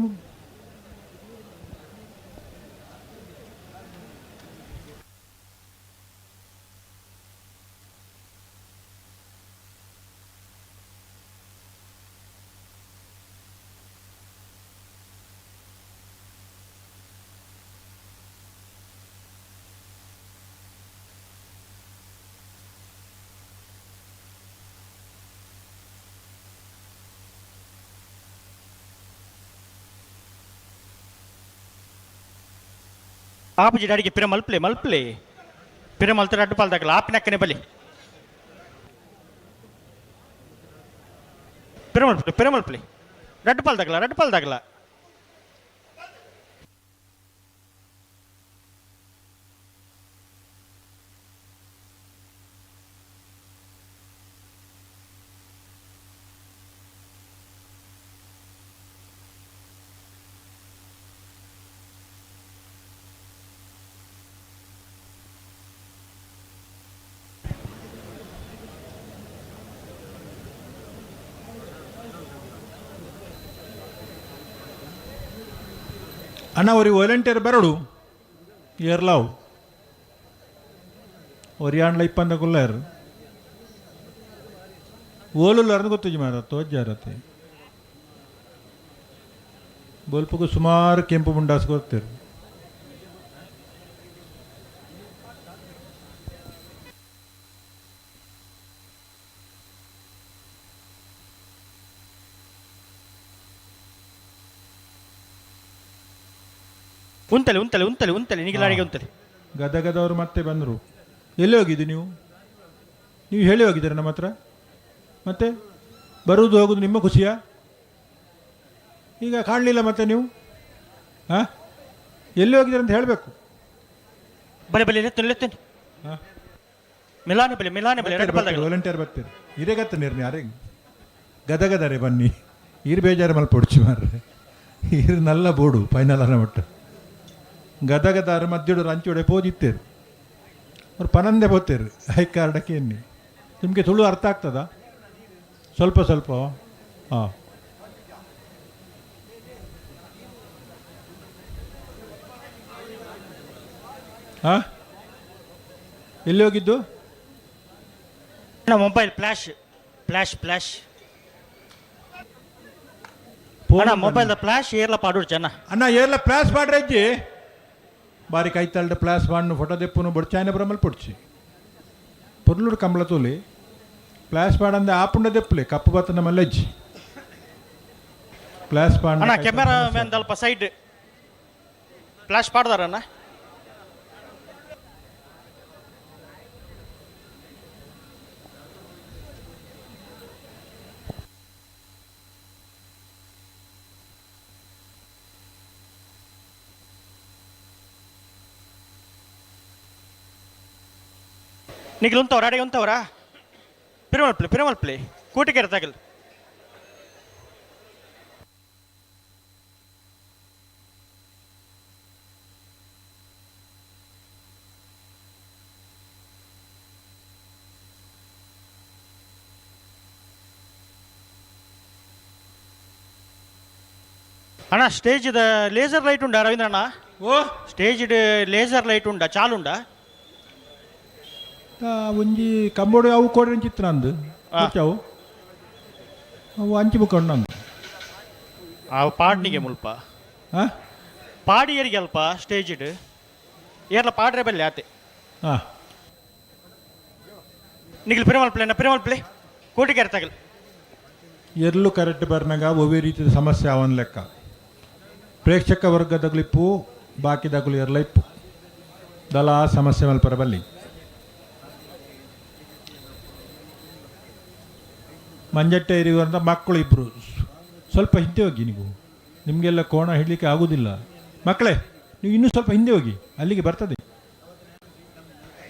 ಆಪುಜಿ ಡ್ಯಾಡಿಗೆ ಪಿರ ಮಲ್ಪಲೆ ಮಲ್ಪಲೆ ಪಿರ ಮಲ್ತ ರಡ್ಡು ಪಾಲ್ದಾಗಲ್ಲ ಆಪಿನಕ್ಕನೆ ಬಲಿ ಪಿರ ಮಲ್ಪಲೆ ಪಿರ ಮಲ್ಪಲೆ ರಡ್ಡು ಪಾಲ್ದಾಗಲ್ಲ ರಡ್ಡು ಪಾಲ್ದಾಗಲ್ಲ. ಅಣ್ಣ ಅವ್ರಿಗೆ ವಾಲಂಟಿಯರ್ ಬರೋಡು ಏರ್ಲಾವು ಒರಿಯಾಣ್ಲ ಇಪ್ಪಂದ ಕುಲ್ಲಾರು ಓಲುಲ್ಲಾರನ್ನು ಗೊತ್ತುಜಿ ಮಾರ ತೋಜ್ಜಾರತೆ ಬೋಲ್ಪಗು ಸುಮಾರು ಕೆಂಪು ಮುಂಡಾಸ್ ಗೊತ್ತಿರು. ಉಂತಲಿ ಉಂತಲಿ ಉಂತಲಿ ಉಂತಲಿ ನಿಗಿಲಾಡಿಗೆ ಉಂತಲಿ. ಗದಗದವರು ಮತ್ತೆ ಬಂದರು. ಎಲ್ಲಿ ಹೋಗಿದ್ದು ನೀವು? ನೀವು ಹೇಳಿ ಹೋಗಿದ್ದೀರ ನಮ್ಮ ಹತ್ರ? ಮತ್ತೆ ಬರುವುದು ಹೋಗುದು ನಿಮ್ಮ ಖುಷಿಯಾ? ಈಗ ಕಾಣಲಿಲ್ಲ ಮತ್ತೆ ನೀವು? ಹಾಂ, ಎಲ್ಲಿ ಹೋಗಿದ್ದೀರ ಅಂತ ಹೇಳಬೇಕು. ಬಲೆ ಬಲೆ ಲೆತ್ತನು ಲೆತ್ತನು. ಹಾಂ, ಮಿಲಾನೆ ಬಲೆ ಮಿಲಾನೆ ಬಲೆ ರಡ್ಡು ಪಾಲ್ದಾಗಲ್ಲ. ವಾಲಂಟಿಯರ್ ಬರ್ತೀರಿ ಹಿರೇಗತ್ತ ನೀರು ಯಾರೇ ಗದಗದಾರೆ ಬನ್ನಿ ಈರು ಬೇಜಾರು ಮಲ್ಪ ಮಾರ್ರೆ ಈರು ನಲ್ಲ ಬೋಡು ಫೈನಲ್ ಅನ್ನ ಮಟ್ಟ ಗದಗದಾರ ಮಧ್ಯಡು ರಂಚೋಡೆ ಪೋದಿತ್ತೇರು ಅವ್ರು ಪನಂದೆ ಪೋತೇರು I ಕಾರ್ಡಕ್ಕೆ ಎನ್ನಿ. ನಿಮಗೆ ತುಳು ಅರ್ಥ ಆಗ್ತದಾ? ಸ್ವಲ್ಪ ಸ್ವಲ್ಪ. ಹಾಂ ಹಾಂ, ಎಲ್ಲಿ ಹೋಗಿದ್ದು? Mobile flash flash flash ಅಣ್ಣ ಮೊಬೈಲ್ ಫ್ಲಾಶ್ ಏರ್ಲ ಪಾಡು ಚೆನ್ನ. ಅಣ್ಣ ಏರ್ಲ ಫ್ಲಾಶ್ ಮಾಡ್ರೆ ಅಜ್ಜಿ ಬಾರಿ ಕೈತಲ್ಡ ಫ್ಲಾಶ್ ಬಾಣ್ಣು ಫೋಟೋ ದೆಪ್ಪುನು ಬೊಡ್ಚಾಯನ ಬ್ರಹ್ಮಲ್ ಪೊಡ್ಚಿ ಪೊರ್ಲುಡು ಕಂಬಳ ತೂಲಿ. Flash ಪಾಡಂದೆ ಆಪುಂಡ ದೆಪ್ಪಲೆ ಕಪ್ಪು ಬತ್ತನ ಮಲ್ಲೆಜ್ಜಿ ಫ್ಲಾಶ್ ಪಾಂಡ ಅಣ್ಣ ಕ್ಯಾಮೆರಾ ಮ್ಯಾನ್ ದಲ್ಪ ಸೈಡ್ ಫ್ಲಾಶ್ ಪಾಡ್ದಾರಣ್ಣ. ನಿಖಿಲ್ ಉಂತವ್ರ ಅಡೆ ಉಂತವ್ರಾ ಪಿರಮಲ್ಪ್ಲೆ ಪಿರಮಲ್ಪ್ಲೆ ಕೂಟಿಕೆರೆ ತಗಲ್. ಅಣ್ಣ stage laser light ಉಂಡಾ ರವೀಂದ್ರ ಅಣ್ಣ? ಓ stage laser light ಉಂಡಾ ಚಾಲುಂಡಾ? ಒಂಜಿ ಕಂಬೋಡು ಅವು ಕೋಡಿನ ಚಿತ್ರ ಅಂದು ಅವು ಅವು ಅಂಚಿ ಬುಕ್ಕ ಉಂಡು ಆ ಪಾಡ್ನಿಗೆ ಮುಲ್ಪ ಹಾಂ ಪಾಡಿಯರಿಗೆ ಅಲ್ಪ ಸ್ಟೇಜ್ ಏರ್ಲ ಪಾಡ್ರೆ ಬಲ್ಲೆ ಆತೆ. ಹಾಂ ನಿಖಿಲ್ ಪಿರಮಲ್ಪ್ಲೆ ಅಣ್ಣ ಪಿರಮಲ್ಪ್ಲೆ ಕೋಟಿಗೆರೆ ತಗಲ್. ಎಲ್ಲೂ ಕರೆಕ್ಟ್ ಬರ್ನಾಗ ಒವ್ವೇ ರೀತಿಯ ಸಮಸ್ಯೆ ಅವನ ಲೆಕ್ಕ ಪ್ರೇಕ್ಷಕ ವರ್ಗದಗಳಿಪ್ಪು ಬಾಕಿದಗಳು ಎರ್ಲ ಇಪ್ಪು ದಲ ಸಮಸ್ಯೆ ಮಲ್ಪರ ಬಲ್ಲಿ. ಮಂಜಟ್ಟೆ ಇರುವಂಥ ಮಕ್ಕಳು ಇಬ್ಬರು ಸ್ವಲ್ಪ ಹಿಂದೆ ಹೋಗಿ, ನೀವು ನಿಮಗೆಲ್ಲ ಕೋಣ ಹಿಡಲಿಕ್ಕೆ ಆಗುವುದಿಲ್ಲ ಮಕ್ಕಳೇ, ನೀವು ಇನ್ನೂ ಸ್ವಲ್ಪ ಹಿಂದೆ ಹೋಗಿ ಅಲ್ಲಿಗೆ ಬರ್ತದೆ.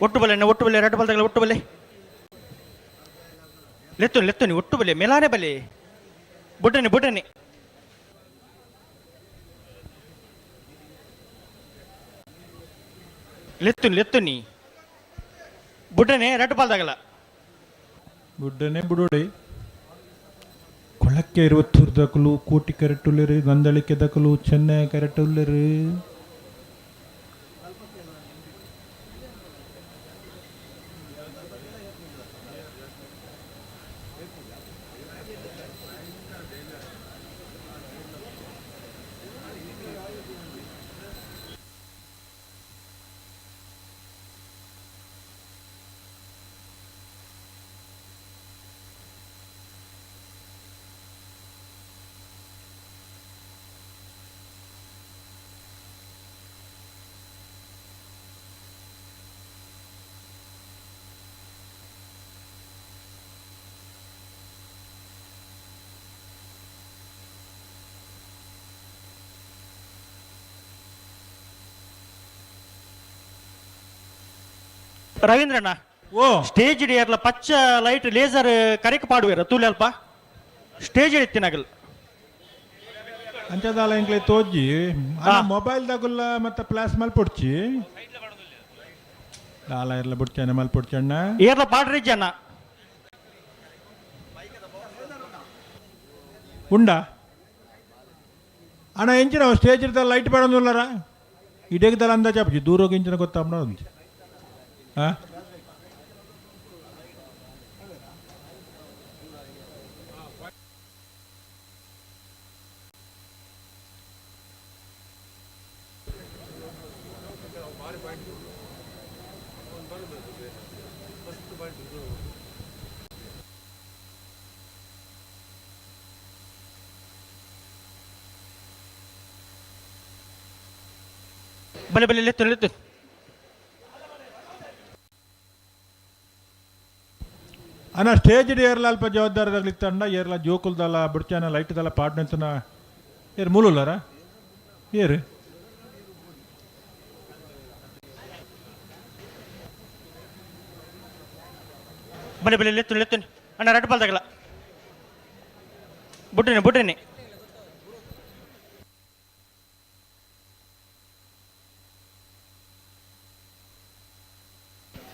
ಒಟ್ಟು ಬಲೆ ಅಣ್ಣ ಒಟ್ಟು ಬಲೆ ಎರಡು ಬಲ್ದಗಳ ಒಟ್ಟು ಬಲೆ ಲೆತ್ತು ಲೆತ್ತು ನೀವು ಒಟ್ಟು ಬಲೆ ಮೇಲಾನೆ ಬಲೆ ಬುಡ್ಡನೆ ಬುಡ್ಡನೆ. ಲೆತ್ತು ಲೆತ್ತು ನೀ ಬುಡ್ಡನೆ ಎರಡು ಬಾಲ್ದಾಗಲ್ಲ ಬುಡ್ಡನೆ ಬುಡೋಡಿ. ಕೊಳಕ್ಕೆ ಇರುವತ್ತೂರು ದಕಲು ಕೋಟಿ ಕರೆಕ್ಟ್ ಉಲ್ಲೇರು ನಂದಳಿಕೆ ದಕಲು ಚೆನ್ನೈ ಕರೆಕ್ಟ್ ಉಲ್ಲೇರು. ರವೀಂದ್ರಣ್ಣ ಓ ಸ್ಟೇಜ್ ಏರ್ಲ ಪಚ್ಚ ಲೈಟ್ ಲೇಸರ್ ಕರೆಕ್ ಪಾಡುವೆರ ತೂಲೆ ಅಲ್ಪ ಸ್ಟೇಜ್ ಇತ್ತಿನಗಲ್ ಅಂಚದಾಲ ಎಂಕ್ಲೆ ತೋಜಿ ಮೊಬೈಲ್ ದಗುಲ್ಲ ಮತ್ತೆ ಪ್ಲಾಸ್ ಮಲ್ಪೊಡ್ಚಿ ದಾಲ ಇರ್ಲ ಬುಡ್ಚಣ್ಣ ಮಲ್ಪೊಡ್ಚಣ್ಣ ಏರ್ಲ ಪಾಡ್ರಿ ಜನ ಉಂಡ ಅಣ್ಣ ಎಂಚಿನ ಸ್ಟೇಜ್ ಇರ್ತಲ್ಲ ಲೈಟ್ ಬೇಡಂದುಲ್ಲಾರ ಇಡೇಗ್ದಲ್ಲ ಅಂದಾಜು ಅಪ್ಜಿ ದೂರ ಹೋಗಿ ಇಂಚಿನ ಗೊತ್ತಾಪಣ ಹಾಂ ಬಲೆ ಬಲೆ ಲೆತ್ತು ಲೆತ್ತು ಅಣ್ಣ ಸ್ಟೇಜ್ ಏರ್ಲ ಅಲ್ಪ ಜವಾಬ್ದಾರದಾಗ್ಲಿತ್ತಂಡ ಏರ್ಲ ಜೋಕುಲ್ದಲ್ಲ ಬುಡ್ಚಾನ ಲೈಟ್ದಲ್ಲ ಪಾಡ್ನಂತನ ಏರ್ ಮೂಲುಲ್ಲಾರ ಏರು ಬಲೆ ಬಲೆ ಲೆತ್ತು ಲೆತ್ತು ಅಣ್ಣ ರಡ್ಡು ಬಾಲ್ದಾಗಲ್ಲ ಬುಡ್ರಿನಿ ಬುಡ್ರಿನಿ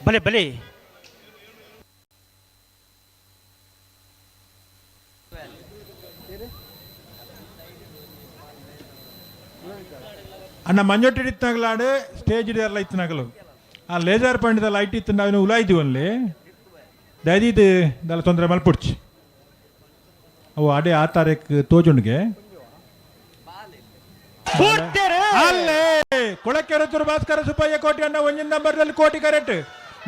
ಬಲೆ ಬಲೆ ಅಣ್ಣ ಮಂಜೊಟ್ಟಿ ಇತ್ತನಾಗಲಾಡು ಸ್ಟೇಜ್ ಏರ್ಲ ಇತ್ತನಾಗಲು ಆ ಲೇಸರ್ ಪಂಡಿದ ಲೈಟ್ ಇತ್ತು ನಾವು ಉಲಾಯ್ದಿವಿ ಅಲ್ಲಿ ದಯದೀದು ದಲ್ಲ ತೊಂದರೆ ಮಲ್ಪುಡ್ಚಿ ಅವು ಅಡೆ ಆ ತಾರೀಕು ತೋಜುಂಡ್ಗೆ ಅಲ್ಲೇ ಕೊಳಕೆರತೂರು ಭಾಸ್ಕರ ಸುಬ್ಬಯ್ಯ ಕೋಟಿ ಅಣ್ಣ ಒಂಜಿನ ನಂಬರ್ದಲ್ಲಿ ಕೋಟಿ ಕರೆಕ್ಟ್,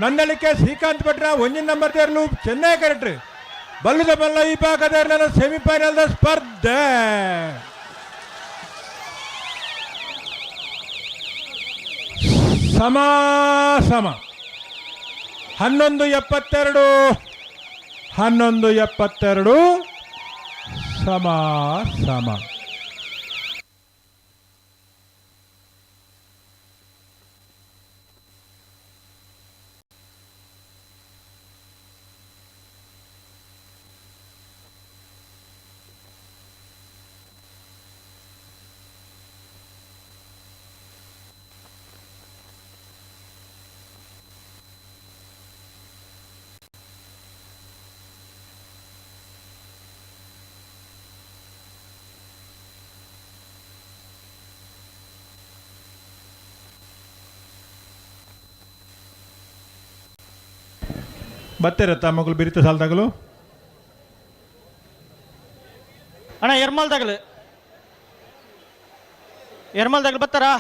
ನಂದಳಿಕೆ ಶ್ರೀಕಾಂತ್ ಭಟ್ರ ಒಂಜಿನ ನಂಬರ್ ತೇರ್ಲು ಚೆನ್ನೈ ಕರೆಕ್ಟ್. ಬಲ್ಲದ ಬಲ್ಲ ಈ ಭಾಗದ ಸೆಮಿಫೈನಲ್ ಸ್ಪರ್ಧೆ. ಸಮ ಸಮ 11-72, 11-72, ಸಮ ಸಮ. ಬತ್ತೆರತ್ತ ಮಗಳು ಬಿರಿತ ಸಾಲದಾಗಲು. ಅಣ್ಣ ಎರ್ಮಲ್ದಾಗಲು, ಎರ್ಮಲ್ದಾಗಲು ಬರ್ತಾರಾ?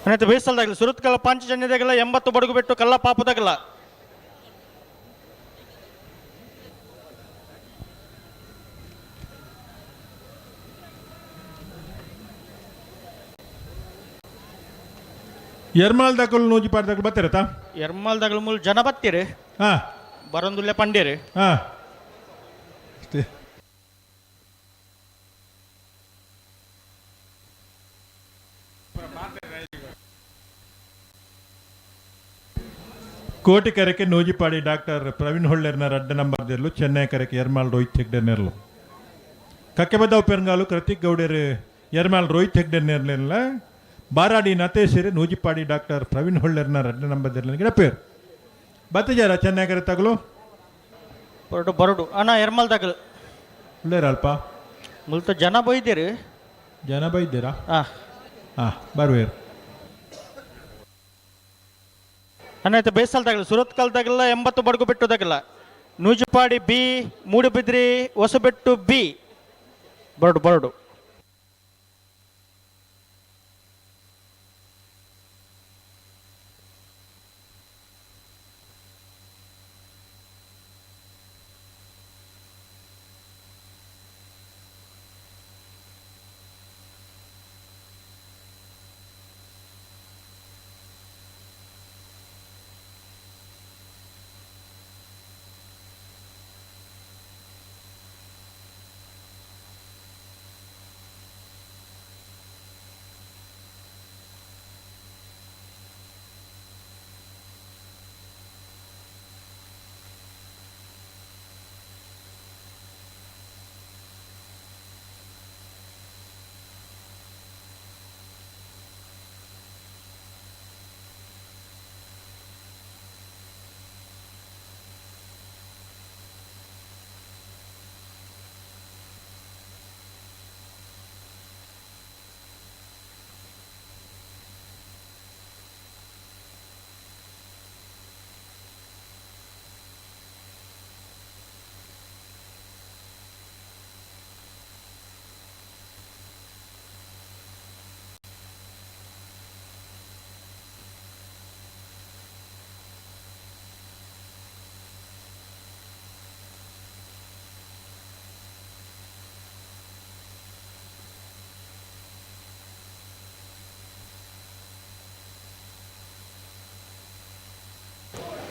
ಅನ್ನತ್ತೆ ಬೇಸಲ್ದಾಗಲಿ ಸುರತ್ಕಲ್ ಪಾಂಚಜನ್ಯದಾಗಲ್ಲ 80 ಬಡಗು ಬಿಟ್ಟು ಕಲ್ಲ ಪಾಪದಾಗಲ್ಲ. ಎರ್ಮಾಲ್ ದಾಕಲು ನೂಜಿ ಪಾಡ್ದಾಗಲು ಬತ್ತಿರತ್ತಾ? ಎರ್ಮಾಲ್ದಾಗಲು ಮೂಲ ಜನ ಬತ್ತೀರಿ, ಬರಂದುಲ್ಲೆ ಪಂಡೇರಿ. ಅಷ್ಟೇ. ಕೋಟಿ ಕರೆಕೆ ನೂಜಿಪಾಡಿ ಡಾಕ್ಟರ್ ಪ್ರವೀಣ್ ಹೊಳ್ಳೇರ್ನ ರಡ್ಡ ನಂಬರ್ ದೆರ್ಲು, ಚೆನ್ನೈ ಕರೆಕೆ ಎರ್ಮಾಲ್ ರೋಹಿತ್ ಹೆಗ್ಡೆ ನೆರ್ಲು, ಕಕ್ಕೆಬದ್ದಾವ್ ಪೆರ್ಗಾಲು ಕೃತಿಕ್ ಗೌಡೇರು ಎರ್ಮಾಲ್ ರೋಹಿತ್ ಹೆಗ್ಡೆ ನೆರ್ಲೆಲ್ಲ, ಬಾರಾಡಿ ನತೇಶಿರು ನೂಜಿಪಾಡಿ ಡಾಕ್ಟರ್ ಪ್ರವೀಣ್ ಹೊಳ್ಳೇರ್ನ ರಡ್ಡ ನಂಬರ್ ದೆರ್ಲ ಗಿಡ ಪೇರು ಬತ್ತಜಾರ ಚೆನ್ನೈ ಕರೆ ತಗಲು. ಬರಡು ಬರಡು ಅಣ್ಣ ಎರ್ಮಾಲ್ ದಾಗಲು ಒಳ್ಳೇರ ಅಲ್ಪ ಮುಲ್ತ ಜನ ಬೈದಿರಿ. ಜನ ಬೈದ್ದೀರಾ? ಹಾಂ ಬರುವೇರು. ಅನ್ನಾಯ್ತು ಬೇಸಲ್ ತಗಲ ಸುರತ್ಕಲ್ ತಗಲ 80 ಬಡಗು ಬಿಟ್ಟು ತಗಲ ನೂಜುಪಾಡಿ ಬಿ ಮೂಡುಬಿದ್ರಿ ಹೊಸಬೆಟ್ಟು ಬಿ ಬರಡು ಬರಡು.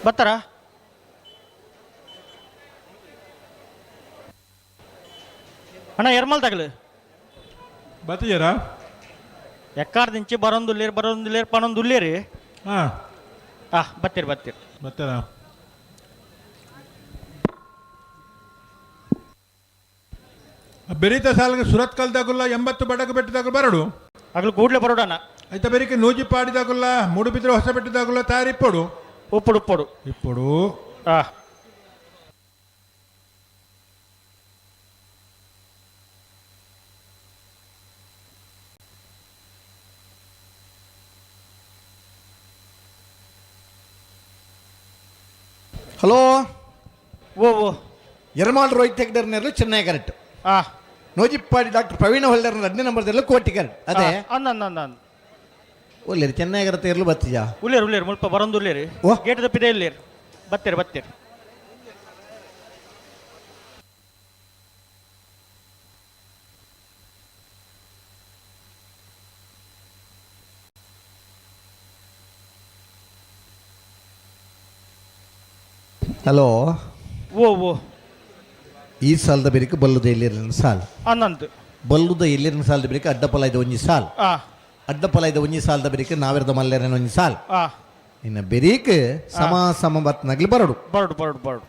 ಬರ್ತಾರಾ? ಅಣ್ಣ ಎರ್ಮಲ್ ತಗಲು ಬತ್ತಿಜಾರಾ? ಎಕ್ಕಾರ್ದಿಂಚಿ ಬರೊಂದುಲ್ಲೇರು ಬರೊಂದುಲ್ಲೇರು ಪನೊಂದುಲ್ಲೇರಿ. ಬತ್ತೀರಿ ಬತ್ತೀರಿ ಬತ್ತೇನಾ? ಬೆರೀತ ಸಾಲಿಗೆ ಸುರತ್ ಕಲ್ದಾಗುಲ್ಲ 80 ಬಡಗು ಬೆಟ್ಟದಾಗಲು ಬರಡು. ಅಗಲು ಕೂಡ್ಲೆ ಬರೋಡಣ. ಐತ ಬೆರಿಕೆ ನೂಜಿ ಪಾಡಿದಾಗುಲ್ಲ ಮೂಡುಬಿದ್ರೆ ಹೊಸ ಬೆಟ್ಟದಾಗುಲ್ಲ ತಯಾರಿಪ್ಪಡು. ಉಪ್ಪುಡು ಉಪ್ಪುಡು ಇಪ್ಪಡು. ಹಲೋ. ಓ ಓ ಎರ್ಮಾಲ್ ರೋಹಿತ್ ಹೆಗ್ಡರ್ ನೇರ್ಲು ಚೆನ್ನೈ ಕರೆಕ್ಟ್. ನೋಜಿಪ್ಪಾಡಿ ಡಾಕ್ಟರ್ ಪ್ರವೀಣ ಹೊಲ್ಡರ್ 2ನೇ ನಂಬರ್ ಕೋಟಿ ಕರೆಕ್ಟ್. ಅದೇ ಅಂದ ಅಂದ ಅಂದ ಅಂದ ಒಲ್ಲೇರಿ ಚೆನ್ನೈ ಕರೆಕ್ಟ್ ಇರ್ಲು ಬತ್ತಿಜಾ? ಉಲ್ಲೇರು ಉಲ್ಲೇರು ಮುಲ್ಪ ಬರೊಂದು ಉಲ್ಲೇರಿ. ಓ. ಗೇಟ್ ತಪ್ಪಿದೆ ಇಲ್ಲೇರು. ಬತ್ತೀರಿ ಬತ್ತೀರಿ. ಹಲೋ. ಓ ಓ ಈ ಸಾಲದ ಬೆರಿಕೆ ಬಲ್ಲುದ ಎಲ್ಲಿರಲಿನ ಸಾಲ್. ಅಂದಂತು ಬಲ್ಲುದ ಎಲ್ಲಿರನ ಸಾಲದ ಬೆರಿಕೆ ಅಡ್ಡಪಲ ಇದು ಒಂಜಿ ಸಾಲ್. ಅಡ್ಡಪಲ ಇದು ಒಂಜಿ ಸಾಲದ ಬೆರಿಕೆ ನಾವಿರದ ಮಲ್ಲೇರನ ಒಂಜಿ ಸಾಲ್. ಇನ್ನು ಬೆರೀಕ್ ಸಮ ಸಮ ಬತ್ನಗ್ಲಿ ಬರಡು. ಬರಡು ಬರಡು ಬರಡು.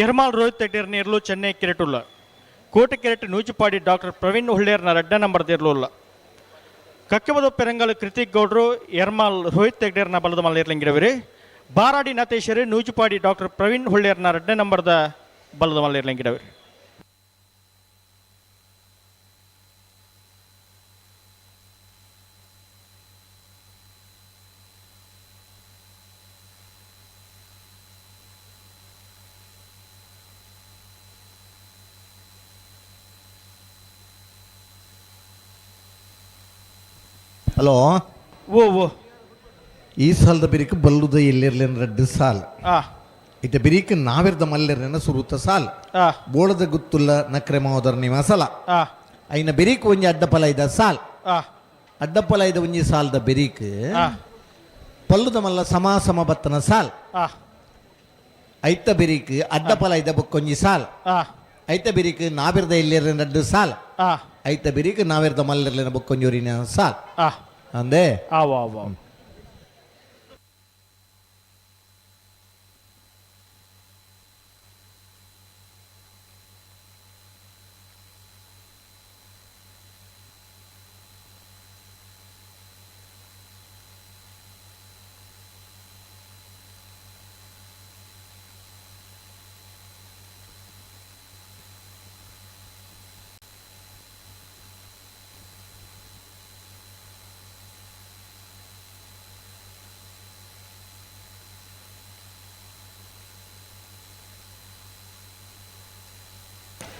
ಎರ್ಮಾಲ್ ರೋಹಿತ್ ಹೆಗ್ಡೇರ್ ನೇರ್ಲು ಚೆನ್ನೈ ಕೆರೆಟುಲ್ಲ. ಕೋಟೆ ಕೆರೆಟ್ ನೂಜಿಪಾಡಿ ಡಾಕ್ಟರ್ ಪ್ರವೀಣ್ ಹುಳ್ಳೇರ್ನ 2ನೇ ನಂಬರ್ ದೇರ್ಲುಲ್ಲ. ಕಕ್ಕೆಬದ ಪೆರಂಗಲ್ ಕೃತಿಕ್ ಗೌಡ್ರು ಎರ್ಮಾಲ್ ರೋಹಿತ್ ಹೆಗ್ಡೇರ್ನ ಬಲದ ಮಲ್ಲೇರ್ಲಿಂಗಿರವಿರಿ. ಬಾರಾಡಿ ನತೇಶರು ನೂಜಿಪಾಡಿ ಡಾಕ್ಟರ್ ಪ್ರವೀಣ್ ಹುಳ್ಳೇರ್ನ 2ನೇ ನಂಬರ್ದ ಬಲದ ಮಲ್ಲೇರ್ಲಿಂಗಿರವಿರಿ. ಹಲೋ. ಓ ಓ ಈ ಸಾಲದ ಬಿರಿಕ್ ಬಲ್ಲುದ ಎಲ್ಲಿರ್ಲಿನ 2 ಸಾಲ್. ಇತ್ತ ಬಿರಿಕ್ ನಾವಿರ್ದ ಮಲ್ಲೆರ್ನ ಸುರುತ ಸಾಲ್. ಬೋಳದ ಗುತ್ತುಲ್ಲ ನಕ್ರೆ ಮಾವದರ್ ನಿವಾಸಲ. ಐನ ಬಿರಿಕ್ ಒಂಜಿ ಅಡ್ಡಪಲ ಇದ್ದ ಸಾಲ್. ಅಡ್ಡಪಲ ಇದ್ದ ಒಂಜಿ ಸಾಲದ ಬಿರಿಕ್ ಪಲ್ಲುದ ಮಲ್ಲ ಸಮ ಸಮ ಬತ್ತನ ಸಾಲ್. ಐತ ಬಿರಿಕ್ ಅಡ್ಡಪಲ ಇದ್ದ ಬೊಕ್ಕೊಂಜಿ ಸಾಲ್. ಐತ ಬಿರಿಕ್ ನಾವಿರ್ದ ಎಲ್ಲಿರ್ಲಿನ 2 ಸಾಲ್. ಐತ ಬಿರಿಕ್ ನಾವಿರ್ದ ಮಲ್ಲೆರ್ಲಿನ ಬೊಕ್ಕೊಂಜೋರಿನ ಸಾಲ್. ಅಂದೇ ಆವ ಆವ.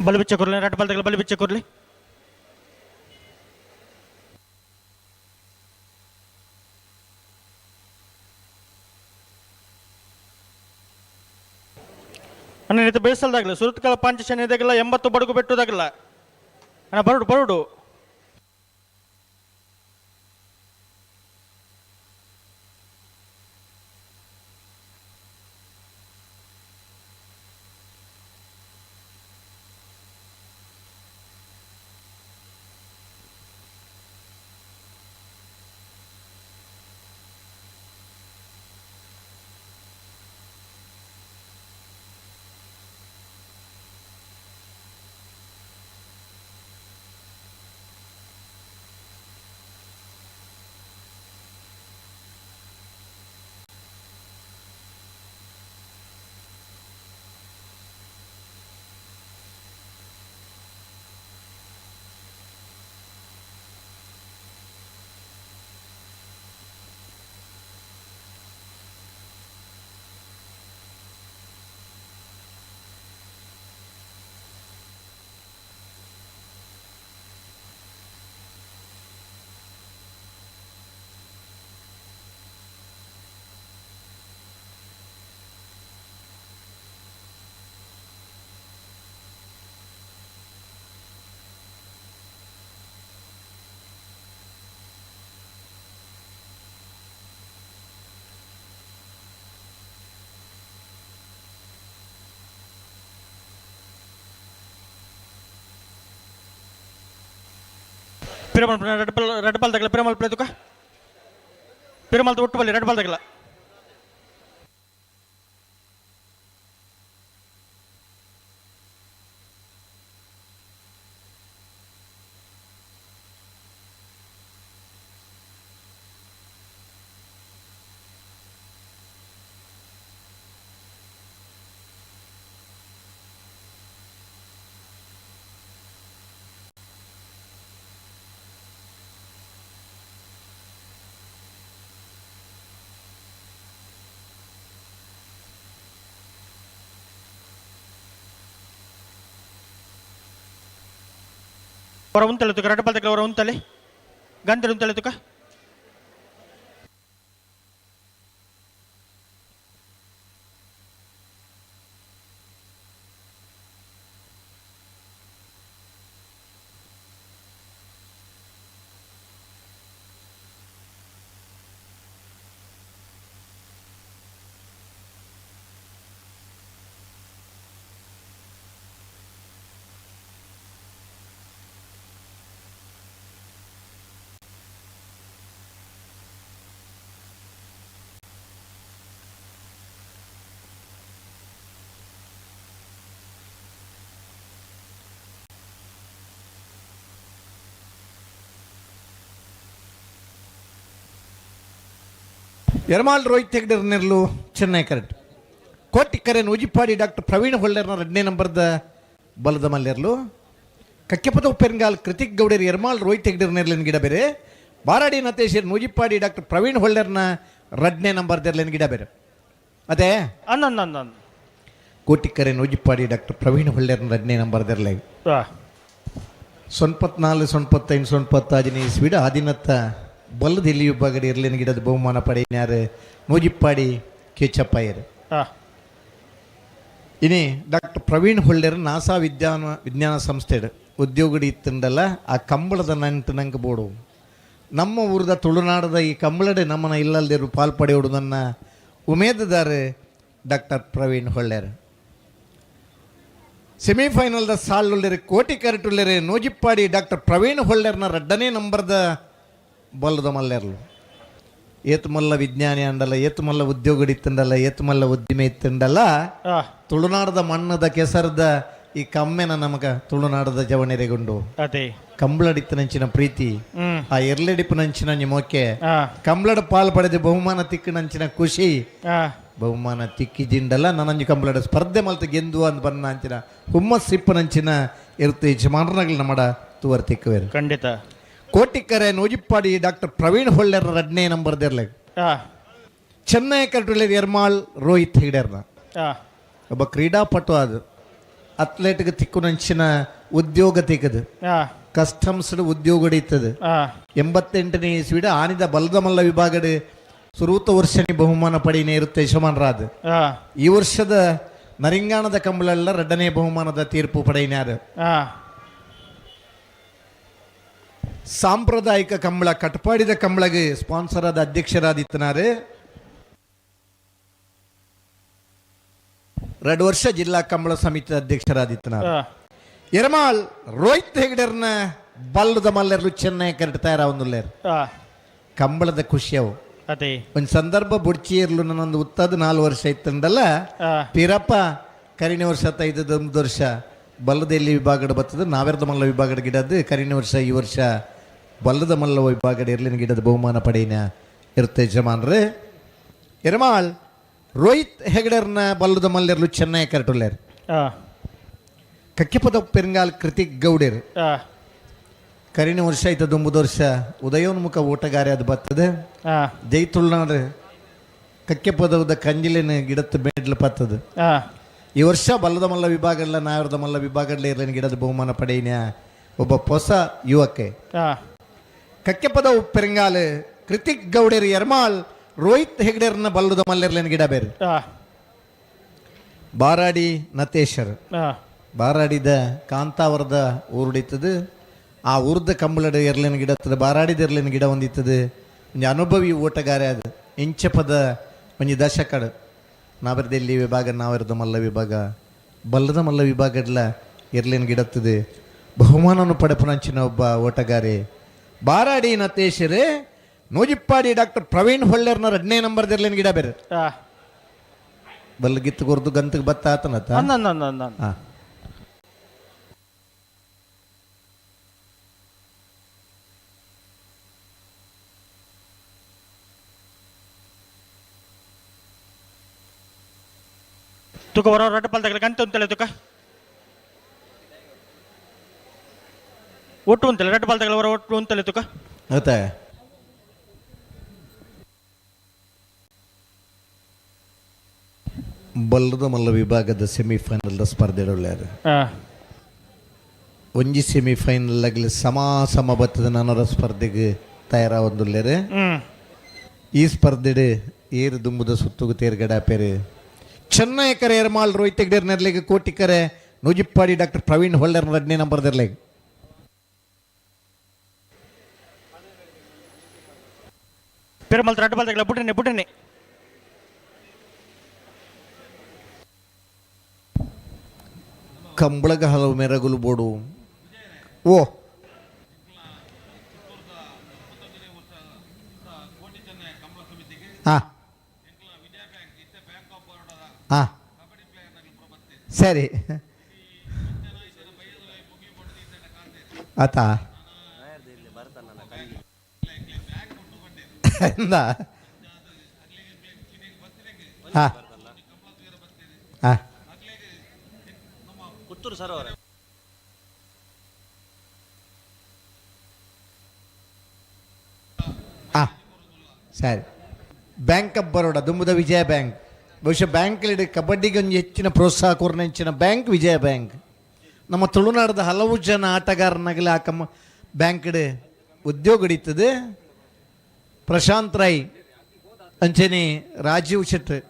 ಬಲು ಬಿಚ್ಚ ಕೊರ್ಲಿ ರಟ್ ಬಲ್ದಗಲ ಬಲು ಬಿಚ್ಚ ಕೊರ್ಲಿ. ಅಣ್ಣ ಇದು ಬೇಸಲ್ದಾಗಲ್ಲ ಸುರತ್ಕಲ ಪಾಂಚಶನ್ಯದಾಗಲ್ಲ 80 ಬಡಗು ಬೆಟ್ಟದಾಗಲ್ಲ ಅಣ್ಣ ಬರಡು ಬರಡು. Piramal red ball ತಗಲ Piramal ಪ್ಲೇತುಕ Piramal ಒಟ್ಟು ಬಲ್ಲಿ ರೆಡ್ ಬಾಲ್ ತಗಲ ಹೊರ ಉಂತಲೆ ತುಕ ರೆಡ್ ಬಾಲ್ ತಗಲ ಹೊರ ಉಂತಲೆ ಗಂಧದ ಉಂತಲೆ ತುಕ ಎರ್ಮಾಲ್ ರೋಹಿತ್ ಹೆಗ್ಡೆರ್ ನೆರ್ಲು ಚೆನ್ನೈ ಕರೆಕ್ಟ್ ಕೋಟಿ ಕರೆನ್ ಉಜಿಪಾಡಿ ಡಾಕ್ಟರ್ ಪ್ರವೀಣ್ ಹೊಳ್ಳರ್ನ ಎರಡನೇ ನಂಬರ್ದ ಬಲದ ಮಲ್ಲೆರ್ಲು ಕಕ್ಕೆಪದ ಪೆರ್ಗಾಲ್ ಕೃತಿಕ್ ಗೌಡರ್ ಎರ್ಮಾಲ್ ರೋಹಿತ್ ಹೆಗ್ಡೆರ್ ನೆರ್ಲಿನ ಗಿಡ ಬೇರೆ ಬಾರಾಡಿ ನತೇಶರ್ ನೂಜಿಪ್ಪಾಡಿ ಡಾಕ್ಟರ್ ಪ್ರವೀಣ್ ಹೊಳ್ಳರ್ನ ಎರಡನೇ ನಂಬರ್ ದೆರ್ಲಿನ ಗಿಡ ಬೇರೆ ಅದೇ ಅಂದ ಕೋಟಿ ಕರೆ ನೂಜಿಪ್ಪಾಡಿ ಡಾಕ್ಟರ್ ಪ್ರವೀಣ್ ಹೊಳ್ಳರ್ನ ಎರಡನೇ ನಂಬರ್ ದೆರ್ಲೆ ಸೊನ್ಪತ್ನಾಲು ಸೊನ್ಪತ್ತೈದು ಸೊನ್ಪತ್ತಾಜಿನ ಇಸ್ವಿಡ ಆದಿನತ್ತ ಬಲ್ಲದ ಇಲ್ಲಿ ವಿಭಾಗದ ಇರ್ಲಿನ ಗಿಡದ ಬಹುಮಾನ ಪಡೆಯಿನಾರು ನೂಜಿಪ್ಪಾಡಿ ಕೇಚಪ್ಪಯ್ಯರು. ಇನಿ ಡಾಕ್ಟರ್ ಪ್ರವೀಣ್ ಹೊಳ್ಳೇರು ನಾಸಾ ವಿಜ್ಞಾನ ಸಂಸ್ಥೆ ಉದ್ಯೋಗಡಿ ಇತ್ತಂಡಲ್ಲ ಆ ಕಂಬಳದ ನಂಟು ನಂಗೆ ಬೋಡು ನಮ್ಮ ಊರದ ತುಳುನಾಡದ ಈ ಕಂಬಳಡೆ ನಮ್ಮನ ಇಲ್ಲಲ್ದಿರು ಪಾಲ್ ಪಡೆಯೋಡು ನನ್ನ ಉಮೇದದಾರು ಡಾಕ್ಟರ್ ಪ್ರವೀಣ್ ಹೊಳ್ಳೇರು. ಸೆಮಿಫೈನಲ್ದ ಸಾಲುಳ್ಳೇರು ಕೋಟಿ ಕರೆಟುಳ್ಳೇರು ನೂಜಿಪ್ಪಾಡಿ ಡಾಕ್ಟರ್ ಪ್ರವೀಣ್ ಹೊಳ್ಳೇರ್ನ ರಡ್ಡನೇ ನಂಬರ್ದ ಬಲ್ಲದ ಮಲ್ಲೆರ್ಲು. ಏತುಮಲ್ಲ ವಿಜ್ಞಾನಿ ಅಂಡಲ್ಲ, ಏತುಮಲ್ಲ ಉದ್ಯೋಗಡಿ ಇತ್ತಂಡಲ್ಲ, ಏತುಮಲ್ಲ ಉದ್ದಿಮೆ ಇತ್ತಂಡಲ್ಲ, ತುಳುನಾಡದ ಮಣ್ಣದ ಕೆಸರದ ಈ ಕಮ್ಮೆನ ನಮಗ ತುಳುನಾಡದ ಜವಣೆರೆಗುಂಡು ಕಂಬಳಡಿತ್ತನಂಚಿನ ಪ್ರೀತಿ, ಆ ಎರ್ಲೆಡಿಪ್ಪನಂಚಿನ ನಿಮೋಕೆ, ಕಂಬಳಡ ಪಾಲ್ ಪಡೆದ ಬಹುಮಾನ ತಿಕ್ಕನಂಚಿನ ಖುಷಿ, ಬಹುಮಾನ ತಿಕ್ಕಿದಿಂಡಲ್ಲ ನನ್ನಂಜಿ ಕಂಬಳಡ ಸ್ಪರ್ಧೆ ಮಲ್ತ ಗೆಂದು ಅಂದ್ ಬನ್ನ ಅಂಚಿನ ಹುಮ್ಮಸ್ಸಿಪ್ಪನಂಚಿನ ಇರುತ್ತೆ ಯಜಮಾನರಗಳು ನಮ್ಮಡ ತುವರ್ ತಿಕ್ಕವೇರು. ಖಂಡಿತ. ಕೋಟಿಕ್ಕರೆ ನೂಜಿಪ್ಪಾಡಿ ಡಾಕ್ಟರ್ ಪ್ರವೀಣ್ ಹೊಳ್ಳರ್ ಎರಡನೇ ನಂಬರ್ ದೆರ್ಲೆ. ಚೆನ್ನೈ ಕರೆಟುಳ್ಳೆ ಎರ್ಮಾಳ್ ರೋಹಿತ್ ಹೆಗ್ಡೆರ್ನ ಒಬ್ಬ ಕ್ರೀಡಾಪಟು, ಅದು ಅಥ್ಲೆಟ್ಗೆ ತಿಕ್ಕುನಂಚಿನ ಉದ್ಯೋಗ ತಿಕ್ಕದು, ಕಸ್ಟಮ್ಸ್ ಉದ್ಯೋಗ ಇತ್ತದು. 88ನೇ ಇಸ್ವಿಡ ಆನಿದ ಬಲದ ಮಲ್ಲ ವಿಭಾಗದ ಸುರೂತ ವರ್ಷನಿ ಬಹುಮಾನ ಪಡಿನೇ ಇರುತ್ತೆ ಯಶಮಾನರಾದ್. ಈ ವರ್ಷದ ನರಿಂಗಾಣದ ಕಂಬಳೆಲ್ಲ ಎರಡನೇ ಬಹುಮಾನದ ತೀರ್ಪು ಪಡೆಯಿನಾರು. ಸಾಂಪ್ರದಾಯಿಕ ಕಂಬಳ ಕಟ್ಪಾಡಿದ ಕಂಬಳಗೆ ಸ್ಪಾನ್ಸರ್ ಆದ ಅಧ್ಯಕ್ಷರಾದಿತ್ತನಾರು. 2 ವರ್ಷ ಜಿಲ್ಲಾ ಕಂಬಳ ಸಮಿತಿ ಅಧ್ಯಕ್ಷರಾದಿತ್ತನಾರು. ಎರ್ಮಾಳ್ ರೋಹಿತ್ ಹೆಗ್ಡೆರ್ನ ಬಲ್ಲದ ಮಲ್ಲೆರ್ಲು ಚೆನ್ನೈ ಕರೆಕ್ಟ್ ತಯಾರಾವೊಂದುಲ್ಲೇರು. ಕಂಬಳದ ಖುಷಿಯವು ಒಂದು ಸಂದರ್ಭ ಬುಡ್ಚಿ ಇರ್ಲು ನನ್ನೊಂದು ಉತ್ತದ 4 ವರ್ಷ ಇತ್ತಂದಲ್ಲ ಪೀರಪ್ಪ ಕರಿಣಿ ವರ್ಷ 5 ವರ್ಷ ಬಲ್ಲದೆಲ್ಲಿ ವಿಭಾಗದ ಬರ್ತದೆ ನಾವೆರ್ದ ಮಲ್ಲ ವಿಭಾಗದ ಗಿಡದ್ದು ಕರಿಣಿ ವರ್ಷ ಈ ವರ್ಷ ಬಲ್ಲದ ಮಲ್ಲ ವಿಭಾಗದ ಇರ್ಲಿನ ಗಿಡದ ಬಹುಮಾನ ಪಡೆಯಿನ ಇರುತ್ತೆ ಯಜಮಾನ್ರೆ. ಎರ್ಮಾಳ್ ರೋಹಿತ್ ಹೆಗಡೆರ್ನ ಬಲ್ಲದ ಮಲ್ಲೆರ್ಲು ಚೆನ್ನೈ ಕರೆಟುಲ್ಲೇರು. ಕಕ್ಕಿಪದ ಪೆರಂಗಾಲ್ ಕೃತಿಕ್ ಗೌಡೇರು ಕರಿಣಿ ವರ್ಷ ಐತ 9 ವರ್ಷ ಉದಯೋನ್ಮುಖ ಓಟಗಾರಿ ಅದು ಬರ್ತದೆ. ಜೈ ತುಳುನಾಡು ಕಕ್ಕೆಪದವದ ಕಂಜಿಲಿನ ಗಿಡದ ಮೇಡ್ಲು ಪತ್ತದ. ಈ ವರ್ಷ ಬಲ್ಲದ ಮಲ್ಲ ವಿಭಾಗಲ್ಲ ನಾಯರದ ಮಲ್ಲ ವಿಭಾಗಲ್ಲ ಇರಲಿನ ಗಿಡದ ಬಹುಮಾನ ಪಡೆಯಿನ ಒಬ್ಬ ಹೊಸ ಯುವಕೆ. ಕಕ್ಕೆಪದ ಪೆರಂಗಾಲ್ ಕೃತಿಕ್ ಗೌಡೇರು ಎರ್ಮಾಳ್ ರೋಹಿತ್ ಹೆಗ್ಡೆರ್ನ ಬಲ್ಲದ ಮಲ್ಲೆರ್ಲಿನ ಗಿಡ ಬೇರೆ. ಬಾರಾಡಿ ನತೇಶರ್ ಬಾರಾಡಿದ ಕಾಂತಾವರದ ಊರುಡಿತ್ತದು. ಆ ಊರ್ದ ಕಂಬಳದ ಎರ್ಲಿನ ಗಿಡ ಇರ್ತದೆ, ಬಾರಾಡಿದ ಎರ್ಲಿನ ಗಿಡ ಒಂದಿತ್ತದು. ಒಂಜಿ ಅನುಭವಿ ಓಟಗಾರ ಅದು ಇಂಚಪದ ಒಂಜಿ ದಶಕಡು ನಾವೆರ್ದೆಲ್ಲಿ ವಿಭಾಗ ನಾವೆರ್ದ ಮಲ್ಲ ವಿಭಾಗ ಬಲ್ಲದ ಮಲ್ಲ ವಿಭಾಗಡ್ಲ ಎರ್ಲಿನ ಗಿಡತ್ತದೆ ಬಹುಮಾನವನ್ನು ಪಡೆಪುನಂಚಿನ ಒಬ್ಬ ಓಟಗಾರೆ. Baradi ನತೇಶರು ನೂಜಿಪ್ಪಾಡಿ doctor Praveen ಹೊಳ್ಳೇರ್ನ ಎರಡನೇ ನಂಬರ್ ದಿರ್ಲೇನು ಗಿಡ ಬೇರೆ ಬಲ್ಗಿತ್ತು ಕೊರ್ದು ಗಂತಕ್ಕೆ ಬತ್ತ ಆತನತ್ತ. ಅಂದ. ಹಾಂ. ತುಕ ಹೊರ ರಡ್ಡು ಪಲ್ದಗಲ ಗಂಟೆ ಅಂತೇಳಿ ತುಕ ಒಟ್ಟು ಅಂತೇಳಿ ರಡ್ಡು ಪಲ್ದಗಲ ಹೊರ ಒಟ್ಟು ಅಂತೇಳಿ ತುಕ. ಮತ್ತೆ ಬಲ್ಲದ ಮಲ್ಲ ವಿಭಾಗದ ಸೆಮಿಫೈನಲ್ದ ಸ್ಪರ್ಧೆಡುಳ್ಳಾರು. ಒಂಜಿ ಸೆಮಿಫೈನಲ್ ಆಗಲಿ ಸಮ ಸಮ ಬತ್ತದ ನನರ ಸ್ಪರ್ಧೆಗೆ ತಯಾರಾವೊಂದುಲ್ಲೇರು. ಈ ಸ್ಪರ್ಧೆಡು ಏರು ದುಂಬುದ ಸುತ್ತುಗು ತೇರ್ಗಡ ಪೇರು ಚೆನ್ನೈ ಕರೆ ಎರ್ಮಾಲ್ ರೋಹಿತ್ ಹೆಗ್ಡೇರ್ ನೆರ್ಲೆಗ್ ಕೋಟಿಕರೆ ನೂಜಿಪ್ಪಾಡಿ ಡಾಕ್ಟರ್ ಪ್ರವೀಣ್ ಹೊಳ್ಳರ್ ಎರಡನೇ ನಂಬರ್ ದರ್ಲೆಗ್. ಪೆರುಮಲ್ ರಡ್ಡು ಪಲ್ದಗಲ ಬುಡ್ರಿನಿ ಬುಡ್ರಿನಿ. ಕಂಬಳಗ ಹಲವು ಮೆರಗುಲು ಬೋಡು ಓ ಹಾಂ ಹಾಂ ಸರಿ ಆತಾ ಎಂದ ಹಾಂ ಹಾಂ ಹಾಂ ಸರಿ. ಬ್ಯಾಂಕ್ ಆಫ್ ಬರೋಡ ದುಂಬುದ ವಿಜಯ ಬ್ಯಾಂಕ್. ಬಹುಶಃ ಬ್ಯಾಂಕ್ಲಿ ಕಬಡ್ಡಿಗೆ ಒಂದು ಹೆಚ್ಚಿನ ಪ್ರೋತ್ಸಾಹ ಕೊರ್ನ ಹೆಚ್ಚಿನ ಬ್ಯಾಂಕ್ ವಿಜಯ ಬ್ಯಾಂಕ್. ನಮ್ಮ ತುಳುನಾಡದ ಹಲವು ಜನ ಆಟಗಾರನಾಗಲಿ ಆ ಕಮ್ಮ ಬ್ಯಾಂಕ್ಡ್ ಉದ್ಯೋಗ ಹಿಡಿತದೆ. ಪ್ರಶಾಂತ್ ರೈ ಅಂಚನೆ ರಾಜೀವ್ ಶೆಟ್ರ್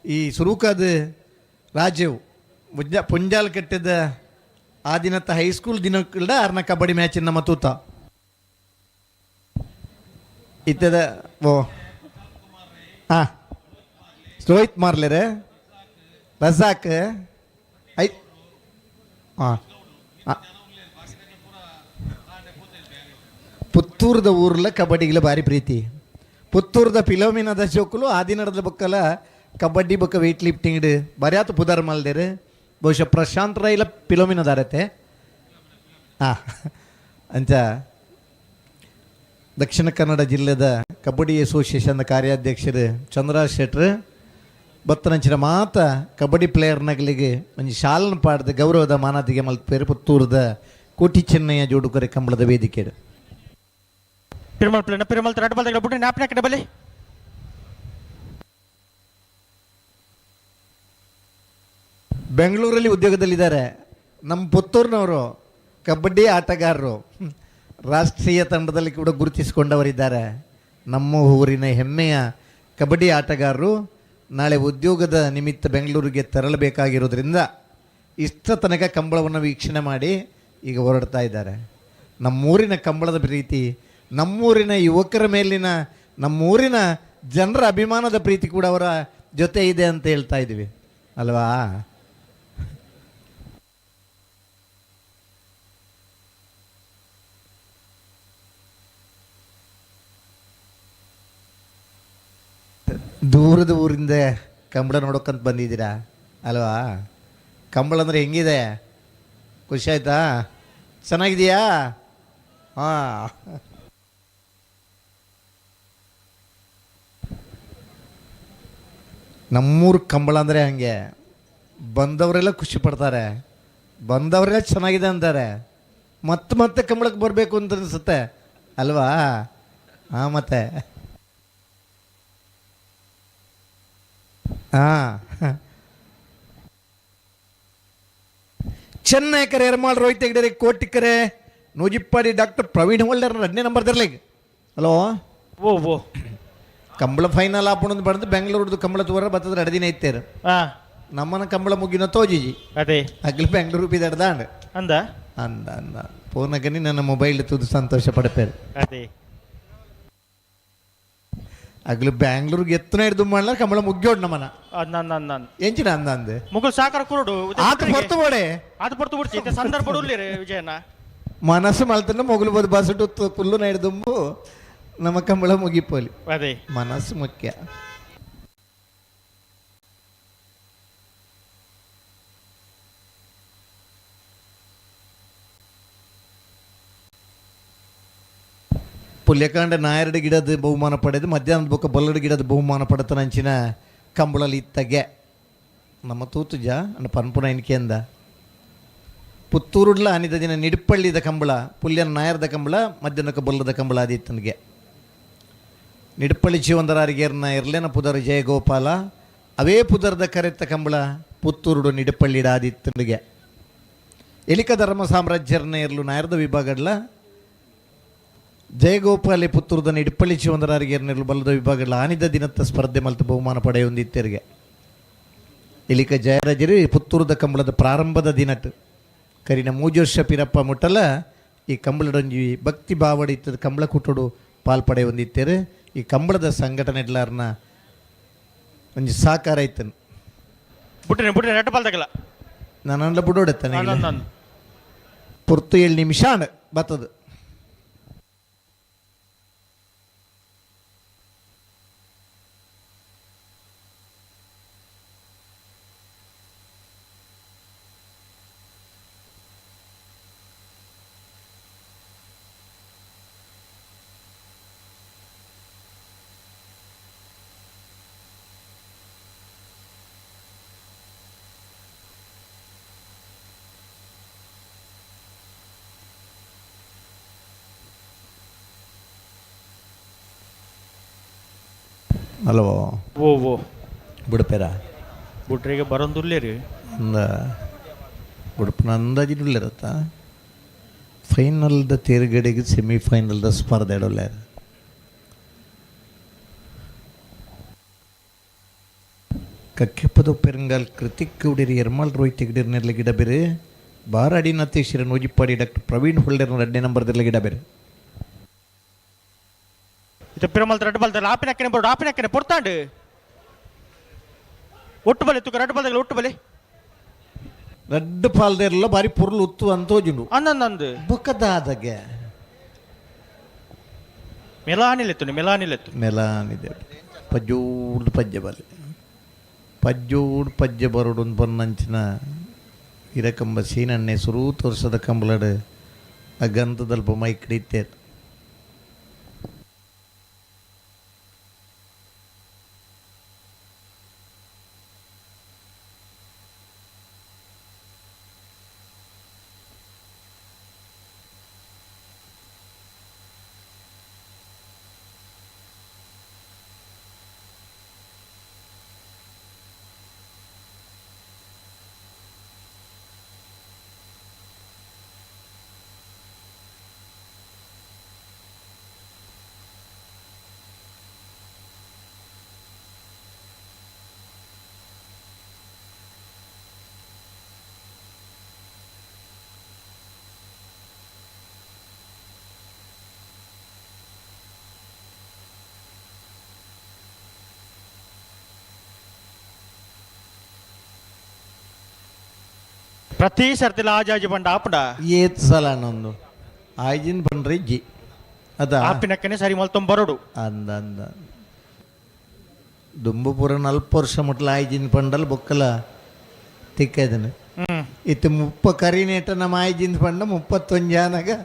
ಈ ಸುರುಕಾದ ರಾಜೀವ್ ಪುಂಜಾಲ್ ಕಟ್ಟಿದ ಆ ದಿನತ್ತ ಹೈಸ್ಕೂಲ್ ದಿನಕ್ಕಲ್ಡ ಅರ್ನ ಕಬಡ್ಡಿ ಮ್ಯಾಚ್ ನಮ್ಮ ತೂತ ಇತ್ತದ. ಓ ಹಾಂ ರೋಹಿತ್ ಮಾರ್ಲೇರೆ ರಜಾಕ್ I ಹಾಂ ಪುತ್ತೂರ್ದ ಊರ್ಲ ಕಬಡ್ಡಿಗಳ ಭಾರಿ ಪ್ರೀತಿ. ಪುತ್ತೂರ್ದ ಪಿಲೋಮಿನದ ಜೋಕುಲು ಆ ದಿನದ ಬೊಕ್ಕಲ ಕಬಡ್ಡಿ ಬೊಕ್ಕ ವೆಯ್ಟ್ ಲಿಫ್ಟಿಂಗ್ ಬರ್ಯಾತು ಪುದರ್ ಮಲ್ದೇರು. ಬಹುಶಃ ಪ್ರಶಾಂತ್ ರೈಲ ಪಿಲೋಮಿನದಾರತೆ. ಹಾಂ ಅಂಚ ದಕ್ಷಿಣ ಕನ್ನಡ ಜಿಲ್ಲೆದ ಕಬಡ್ಡಿ ಅಸೋಸಿಯೇಷನ್ ಕಾರ್ಯಾಧ್ಯಕ್ಷರು ಚಂದ್ರರಾಜ್ ಶೆಟ್ರು ಬತ್ತನಂಚಿನ ಮಾತ ಕಬಡ್ಡಿ ಪ್ಲೇಯರ್ನಗಲಿಗೆ ಒಂಜಿ ಶಾಲನ ಪಾಡ್ದ ಗೌರವದ ಮಾನಾದಿಗೆ ಮಲ್ಪೇರು ಪುತ್ತೂರ್ದ ಕೋಟಿ ಚೆನ್ನಯ್ಯ ಜೋಡುಕರೆ ಕಂಬಳದ ವೇದಿಕೆ. ಪಿರುಮಲ್ ಪ್ಲೇನ ಪಿರುಮಲ್ ರಡ್ಡು ಪಲ್ದಗಲ ಬುಡ್ರಿನಿ ನಾಪ್ನ ಕಡೆ ಬಲಿ. ಬೆಂಗಳೂರಲ್ಲಿ ಉದ್ಯೋಗದಲ್ಲಿದ್ದಾರೆ ನಮ್ಮ ಪುತ್ತೂರಿನವರು ಕಬಡ್ಡಿ ಆಟಗಾರರು, ರಾಷ್ಟ್ರೀಯ ತಂಡದಲ್ಲಿ ಕೂಡ ಗುರುತಿಸಿಕೊಂಡವರಿದ್ದಾರೆ. ನಮ್ಮ ಊರಿನ ಹೆಮ್ಮೆಯ ಕಬಡ್ಡಿ ಆಟಗಾರರು ನಾಳೆ ಉದ್ಯೋಗದ ನಿಮಿತ್ತ ಬೆಂಗಳೂರಿಗೆ ತೆರಳಬೇಕಾಗಿರೋದ್ರಿಂದ ಇಷ್ಟ ತನಕ ಕಂಬಳವನ್ನು ವೀಕ್ಷಣೆ ಮಾಡಿ ಈಗ ಹೊರಡ್ತಾ ಇದ್ದಾರೆ. ನಮ್ಮೂರಿನ ಕಂಬಳದ ಪ್ರೀತಿ, ನಮ್ಮೂರಿನ ಯುವಕರ ಮೇಲಿನ ನಮ್ಮೂರಿನ ಜನರ ಅಭಿಮಾನದ ಪ್ರೀತಿ ಕೂಡ ಅವರ ಜೊತೆ ಇದೆ ಅಂತ ಹೇಳ್ತಾ ಇದ್ದೀವಿ ಅಲ್ವಾ? ದೂರದ ಊರಿಂದ ಕಂಬಳ ನೋಡೋಕ್ಕಂತ ಬಂದಿದ್ದೀರಾ ಅಲ್ವಾ? ಕಂಬಳ ಅಂದರೆ ಹೆಂಗಿದೆ? ಖುಷಿ ಆಯ್ತಾ? ಚೆನ್ನಾಗಿದೆಯಾ? ಹಾಂ. ನಮ್ಮೂರು ಕಂಬಳ ಅಂದರೆ ಹಂಗೆ ಬಂದವರೆಲ್ಲ ಖುಷಿ ಪಡ್ತಾರೆ, ಬಂದವರೆಲ್ಲ ಚೆನ್ನಾಗಿದೆ ಅಂತಾರೆ, ಮತ್ತೆ ಮತ್ತೆ ಕಂಬಳಕ್ಕೆ ಬರಬೇಕು ಅಂತ ಅನಿಸುತ್ತೆ ಅಲ್ವಾ? ಹಾಂ ಮತ್ತೆ ಹಾಂ ಚೆನ್ನೈ ಕರೆ ಎರ್ಮಾಳ್ ರೋಹಿತ್ ಹೆಗ್ಡೆ ಕೋಟಿಕರೆ ನೂಜಿಪ್ಪಾಡಿ ಡಾಕ್ಟರ್ ಪ್ರವೀಣ್ ಹೋಲ್ಡರ್ ಎರಡನೇ ನಂಬರ್ ದರ್ಲಿಗ್. ಹಲೋ. ಓ ಓ ಕಂಬಳ ಫೈನಲ್ ಆಪುಣಂದು ಬಡ್ದು ಬೆಂಗಳೂರ್ದು ಕಂಬಳ ತೋರ ಬತ್ತದ ಎರಡು ದಿನ ಇತ್ತೇರು. ನಮ್ಮನ ಕಂಬಳ ಮುಗಿನ ತೋಜಿಜಿ. ಅದೇ ಅಗ್ಲಿ ಬೆಂಗಳೂರು ಬಿದಡ್ದಾಂಡ್ ಅಂದ ಅಂದ ಅಂದ ಫೋನಗನಿ ನನ್ನ ಮೊಬೈಲ್ ತುದು ಸಂತೋಷ ಪಡಪೇರು. ಅದೇ ಅಗ್ಲು ಬ್ಯಾಂಗ್ಳೂರ್ಗೆ ಎತ್ತನ ಹಿಡಿದು ಮಾಡಲ ಕಂಬಳ ಮುಗ್ಯೋಡ್ ನಮ್ಮನ. ಅಂದ ಎಂಚಿನ ಅಂದ ಅಂದೆ ಮುಗುಲ್ ಸಾಕರ ಕುರುಡು ಆತ ಹೊರ್ತು ಬೋಡೆ ಅದು ಪೊರ್ತು ಬಿಡ್ಸಿ ಸಂದರ್ಭ ಉಳ್ಳಿರಿ ವಿಜಯನ. ಮನಸ್ಸು ಮಲ್ತಂಡ ಮೊಗಲು ಬೋದು ಬಸಟು ಕುಲ್ಲು ನೈಡ್ದುಂಬು ನಮ್ಮ ಕಂಬಳ ಮುಗಿಪೋಲಿ. ಅದೇ ಮನಸ್ಸು ಮುಖ್ಯ. ಪುಲ್ಯಕಾಂಡ ನಾಯರಡು ಗಿಡದ ಬಹುಮಾನ ಪಡೆದು ಮಧ್ಯಾಹ್ನದ ಬೊಕ್ಕ ಬಲ್ಲಡು ಗಿಡದ ಬಹುಮಾನ ಪಡೆತನಂಚಿನ ಕಂಬಳಲ್ಲಿ ಇತ್ತಗೆ ನಮ್ಮ ತೂತುಜ ಅನ್ನ ಪನ್ಪುನ ಎಣಿಕೆಂದ ಪುತ್ತೂರುಡ್ಲ ಅನಿದ ದಿನ ನಿಡುಪಳ್ಳಿದ ಕಂಬಳ ಪುಲ್ಯನ ನಾಯರದ ಕಂಬಳ ಮಧ್ಯಾಹ್ನಕ್ಕೆ ಬಲ್ಲದ ಕಂಬಳ ಆದಿತ್ತನಿಗೆ ನಿಡುಪಳ್ಳಿ ಜೀವಂದರಾರಿಗೇರ್ನ ಎರ್ಲೇನ ಪುದರ್ ಜಯಗೋಪಾಲ ಅವೇ ಪುದರ್ದ ಕರೆತ್ತ ಕಂಬಳ ಪುತ್ತೂರುಡು ನಿಡುಪಳ್ಳಿಡ ಆದಿತ್ತನಿಗೆ ಎಲಿಕ ಧರ್ಮ ಸಾಮ್ರಾಜ್ಯರ್ನ ಇರ್ಲು ನಾಯರದ ವಿಭಾಗಡ್ಲ ಜಯಗೋಪಾಲಿ ಪುತ್ತೂರುದ ನಿಡುಪಳ್ಳಿ ಜೀವಂದರಾರಿಗೇರ್ನ ಬಲ್ಲದ ವಿಭಾಗಡ್ಲ ಆನಿದ ದಿನತ್ತ ಸ್ಪರ್ಧೆ ಮಲ್ತು ಬಹುಮಾನ ಪಡೆಯೊಂದಿತ್ತೆರಿಗೆ ಎಲಿಕ ಜಯರಾಜರು ಪುತ್ತೂರುದ ಕಂಬಳದ ಪ್ರಾರಂಭದ ದಿನಟ್ ಕರಿನ ಮೂಜೋರ್ಷ ಪಿರಪ್ಪ ಮುಟ್ಟಲ ಈ ಕಂಬಳಡೊಂಜಿ ಭಕ್ತಿ ಭಾವಡಿ ಇತ್ತದ ಕಂಬಳ ಕುಟ್ಟುಡು ಪಾಲ್ಪಡೆ ಹೊಂದಿತ್ತೇರು. ಈ ಕಂಬಳದ ಸಂಘಟನೆ ಎಲ್ಲಾರನ್ನ ಒಂಜಿ ಸಾಕಾರ ಐತನು. ಬುಟ್ಟಿನ ಬುಟ್ಟಿನ ரெட்டு ಪಾಲ್. ನಾನು ಬುಡೋಡೆತ್ತಾನೆ ಪೊರ್ತು 7 ನಿಮಿಷ ಬತ್ತದು. ಅಲ್ವೋ ಓ ಓ ಬಿಡ್ಪೇರ ಬುಟ್ರಿಗೆ ಬರೋಂದುರ್ಲಿ ರೀ. ಅಂದ ಬುಡಪನ ಅಂದಾಜಿನುಳ್ಳಿರತ್ತ ಫೈನಲ್ದ ತೇರುಗಡೆಗೆ ಸೆಮಿಫೈನಲ್ದ ಸ್ಪರ್ಧೆ ಇಡೋಲ್ಲ. ಕಕ್ಕೆಪ್ಪದ ಪೆರಂಗಾಲ್ ಕೃತಿಕ್ ಗೌಡಿರಿ ಎರ್ಮಾಲ್ ರೋಹಿತ್ ಗಿಡರ್ ನೆರ್ಲ ಗಿಡ ಬೇರೆ ಬಾರಾಡಿ ನತೇಶ್ವರ ನೂಜಿಪ್ಪಾಡಿ ಡಾಕ್ಟರ್ ಪ್ರವೀಣ್ ಹೊಳ್ಳೆರ್ 2ನೇ ನಂಬರ್ದಲ್ಲಿ ಗಿಡ ಬೇರೆ. ಇದು ಪಿರಮಲ್ ரெண்டு பால் தரல ಆಪಿನ ಬೋರ್ಡ್ ಆಪಿನ ಪೊರ್ತಾಂಡು ಒಟ್ಟು ಬಲಿ ತುಕ ரெண்டு ಪಾಲ್ ಒಟ್ಟು ಬಲಿ ರಡ್ಡು ಪಾಲ್ದೇರ್ಲ ಬಾರಿ ಪೊರ್ಲು ಉತ್ತು ಅಂತೋಜುಂಡು ಅಂದಂದು ಬೊಕ್ಕದಾದಗೆ ಮೆಲಾನಿಲೆತ್ತು ಮೆಲಾನಿಲೆತ್ತು ಮೆಲಾನಿದೆ ಪಜ್ಜೂಡು ಪಜ್ಜೆ ಬಲಿ ಪಜ್ಜೂಡು ಪಜ್ಜೆ ಬರೋಡು ಬನ್ನಂಚಿನ ಇರಕಂಬ ಸೀನನ್ನೆ ಸುರೂ ತೋರ್ಸದ ಕಂಬಲಡು ಆ ಗಂಧದಲ್ಪ ಮೈ ಕಡಿತೇರು. ಪ್ರತಿ ಸರ್ತಿಲ ಆಜಾಜಿ ಬಂಡ ಆಪುಂಡ ಏತ್ ಸಲ ನಂದು ಆಯ್ಜಿನ್ ಬಂಡ್ರಿ ಜಿ ಅದ ಆಪಿನಕ್ಕನೆ ಸರಿ ಮಲ್ತೊಂಬರೋಡು ಅಂದ ಅಂದ ದುಂಬುಪುರ 40 ವರ್ಷ ಮುಟ್ಲ ಆಯ್ಜಿನ್ ಪಂಡಲ್ ಬೊಕ್ಕಲ ತಿಕ್ಕದನು ಇತ್ತು 30 ಕರಿನೇಟ ನಮ್ಮ ಆಯ್ಜಿನ್ ಪಂಡ 31 ಜಾನಗ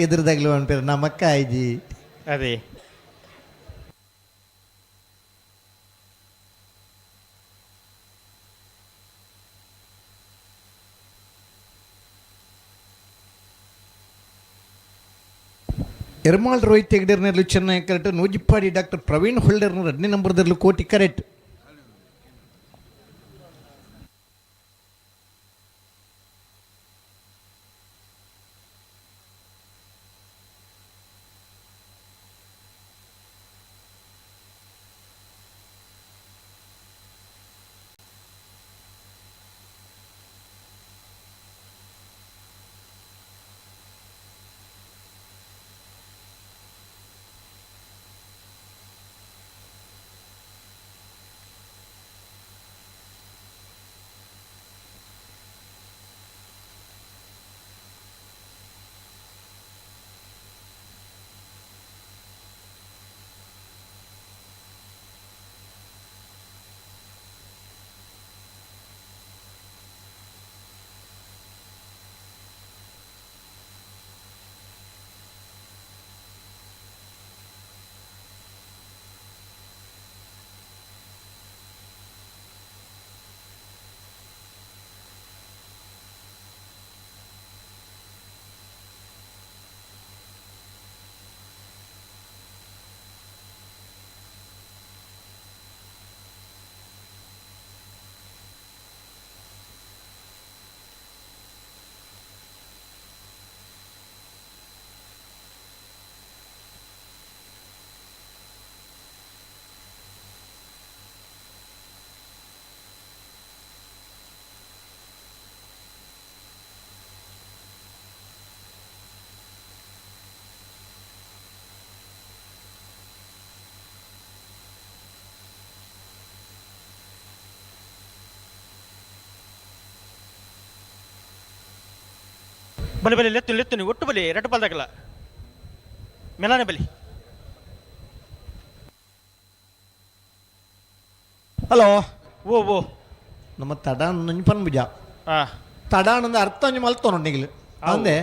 ಎದುರುದಾಗ್ಲು ಅನ್ಪೇರು ನಮ್ಮಕ್ಕ ಆಯ್ಜಿ. ಅದೇ ಎರ್ಮಾಳ್ ರೋಹಿತ್ ಹೆಗ್ಡೇರ್ನಲ್ಲಿ ಚೆನ್ನೈ ಕರೆಕ್ಟ್ ನೂಜಿಪ್ಪಾಡಿ ಡಾಕ್ಟರ್ ಪ್ರವೀಣ್ ಹೊಲ್ಡರ್ನ 2ನೇ ನಂಬರ್ದಲ್ಲಿ ಕೋಟಿ ಕರೆಕ್ಟ್. ಬಲೆ ಬಲೆ ಲೆತ್ತು ಲೆತ್ತು ನೀವು ಒಟ್ಟು ಬಲಿ ರೆಡ್ ಬಾಲ್ದಾಗಲ್ಲ ಮೆಲಾನೆ ಬಲಿ. ಹಲೋ. ಓ ಓ. ನಮ್ಮ ತಡಾನ್ ನಂಜ್ ಪನ್ಬುಜ. ತಡಾನ್ ಅರ್ಥ ಒಂಜಿ ಮಲ್ತೋನು ನಿಗ್ಲು ಅಂದೆ.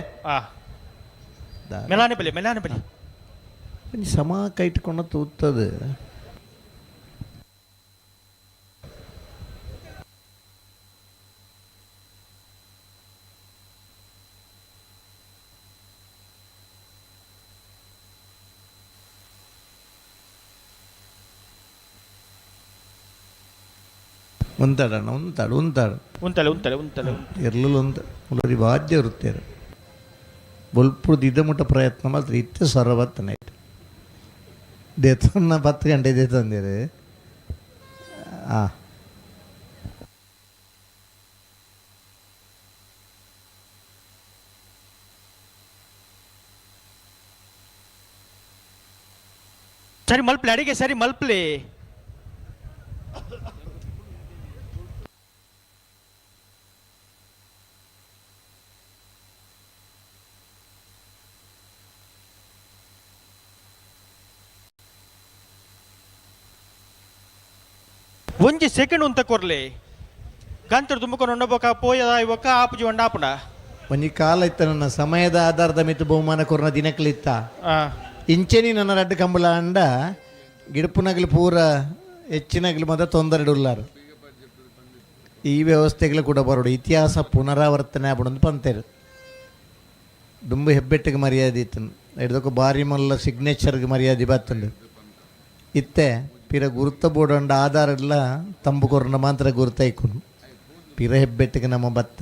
ಮೆಲಾನೆ ಬಲಿ ಮೆಲಾನೆ ಬಲಿ. ಒಂಜಿ ಸಮ ಕೈಟ್ಕೊಂಡ ತೂತದು. ಉಂತಾಡಣ್ಣ ಉಂತಾಡು ಉಂತಾಡು. ಉಂತಲೆ ಉಂತಲೆ ಉಂತಲೆ. ಎರ್ಲುಲು ಉಂತ ಮುಲರಿ ವಾದ್ಯ ವೃತ್ತೇರು ಬೊಲ್ಪುರ್ದು ಇದ ಮುಟ್ಟ ಪ್ರಯತ್ನ ಮಾತ್ರ ಇತ್ತೆ ಸೊರಬತ್ತ ನೈಟ್ ದೇತನ್ನ 10 ಗಂಟೆ ದೇತಂದಿರು. ಆ ಸರಿ ಮಲ್ಪ್ಲೆ ಅಡಿಗೆ ಸರಿ ಮಲ್ಪ್ಲೆ. ಒಂಜಿ ಸೆಕೆಂಡ್ ಉಂತ ಕೊರ್ಲೆ ಗಂತರು ದುಮ್ಮಕೊಂಡು ಉಂಡಬೋಕ ಪೋಯದ ಇವಕ್ಕ ಆಪುಜಿ ಒಂಡಾಪುಂಡ. ಒಂಜಿ ಕಾಲ ಇತ್ತ ನನ್ನ ಸಮಯದ ಆಧಾರದ ಮಿತ್ತು ಬಹುಮಾನ ಕೊರ್ನ ದಿನಕ್ಲಿತ್ತ. ಇಂಚೆನಿ ನನ್ನ ರಡ್ಡು ಕಂಬಳ ಅಂಡ ಗಿಡಪುನಗಲು ಪೂರ ಹೆಚ್ಚಿನಗಲು ಮಾತ್ರ ತೊಂದರೆ ಉಲ್ಲಾರು. ಈ ವ್ಯವಸ್ಥೆಗಳು ಕೂಡ ಬರೋಡು ಇತಿಹಾಸ ಪುನರಾವರ್ತನೆ ಆಪುಂಡು ಪಂತೇರು. ದುಂಬು ಹೆಬ್ಬೆಟ್ಟಿಗೆ ಮರ್ಯಾದೆ ಇತ್ತು ಹಿಡ್ದಕ್ಕ ಬಾರಿ ಮಲ್ಲ ಸಿಗ್ನೇಚರ್ಗೆ ಮರ್ಯಾದೆ ಬತ್ತುಂಡು. ಇತ್ತೆ ಪಿರ ಗುರುತ ಬೋಡಂಡ ಆಧಾರ ಎಲ್ಲ ತಂಬು ಕೊರ್ನ ಮಾತ್ರ ಗುರುತೈಕುನು ಪಿರ ಹೆಬ್ಬೆಟ್ಟಿಗೆ ನಮ್ಮ ಭತ್ತ.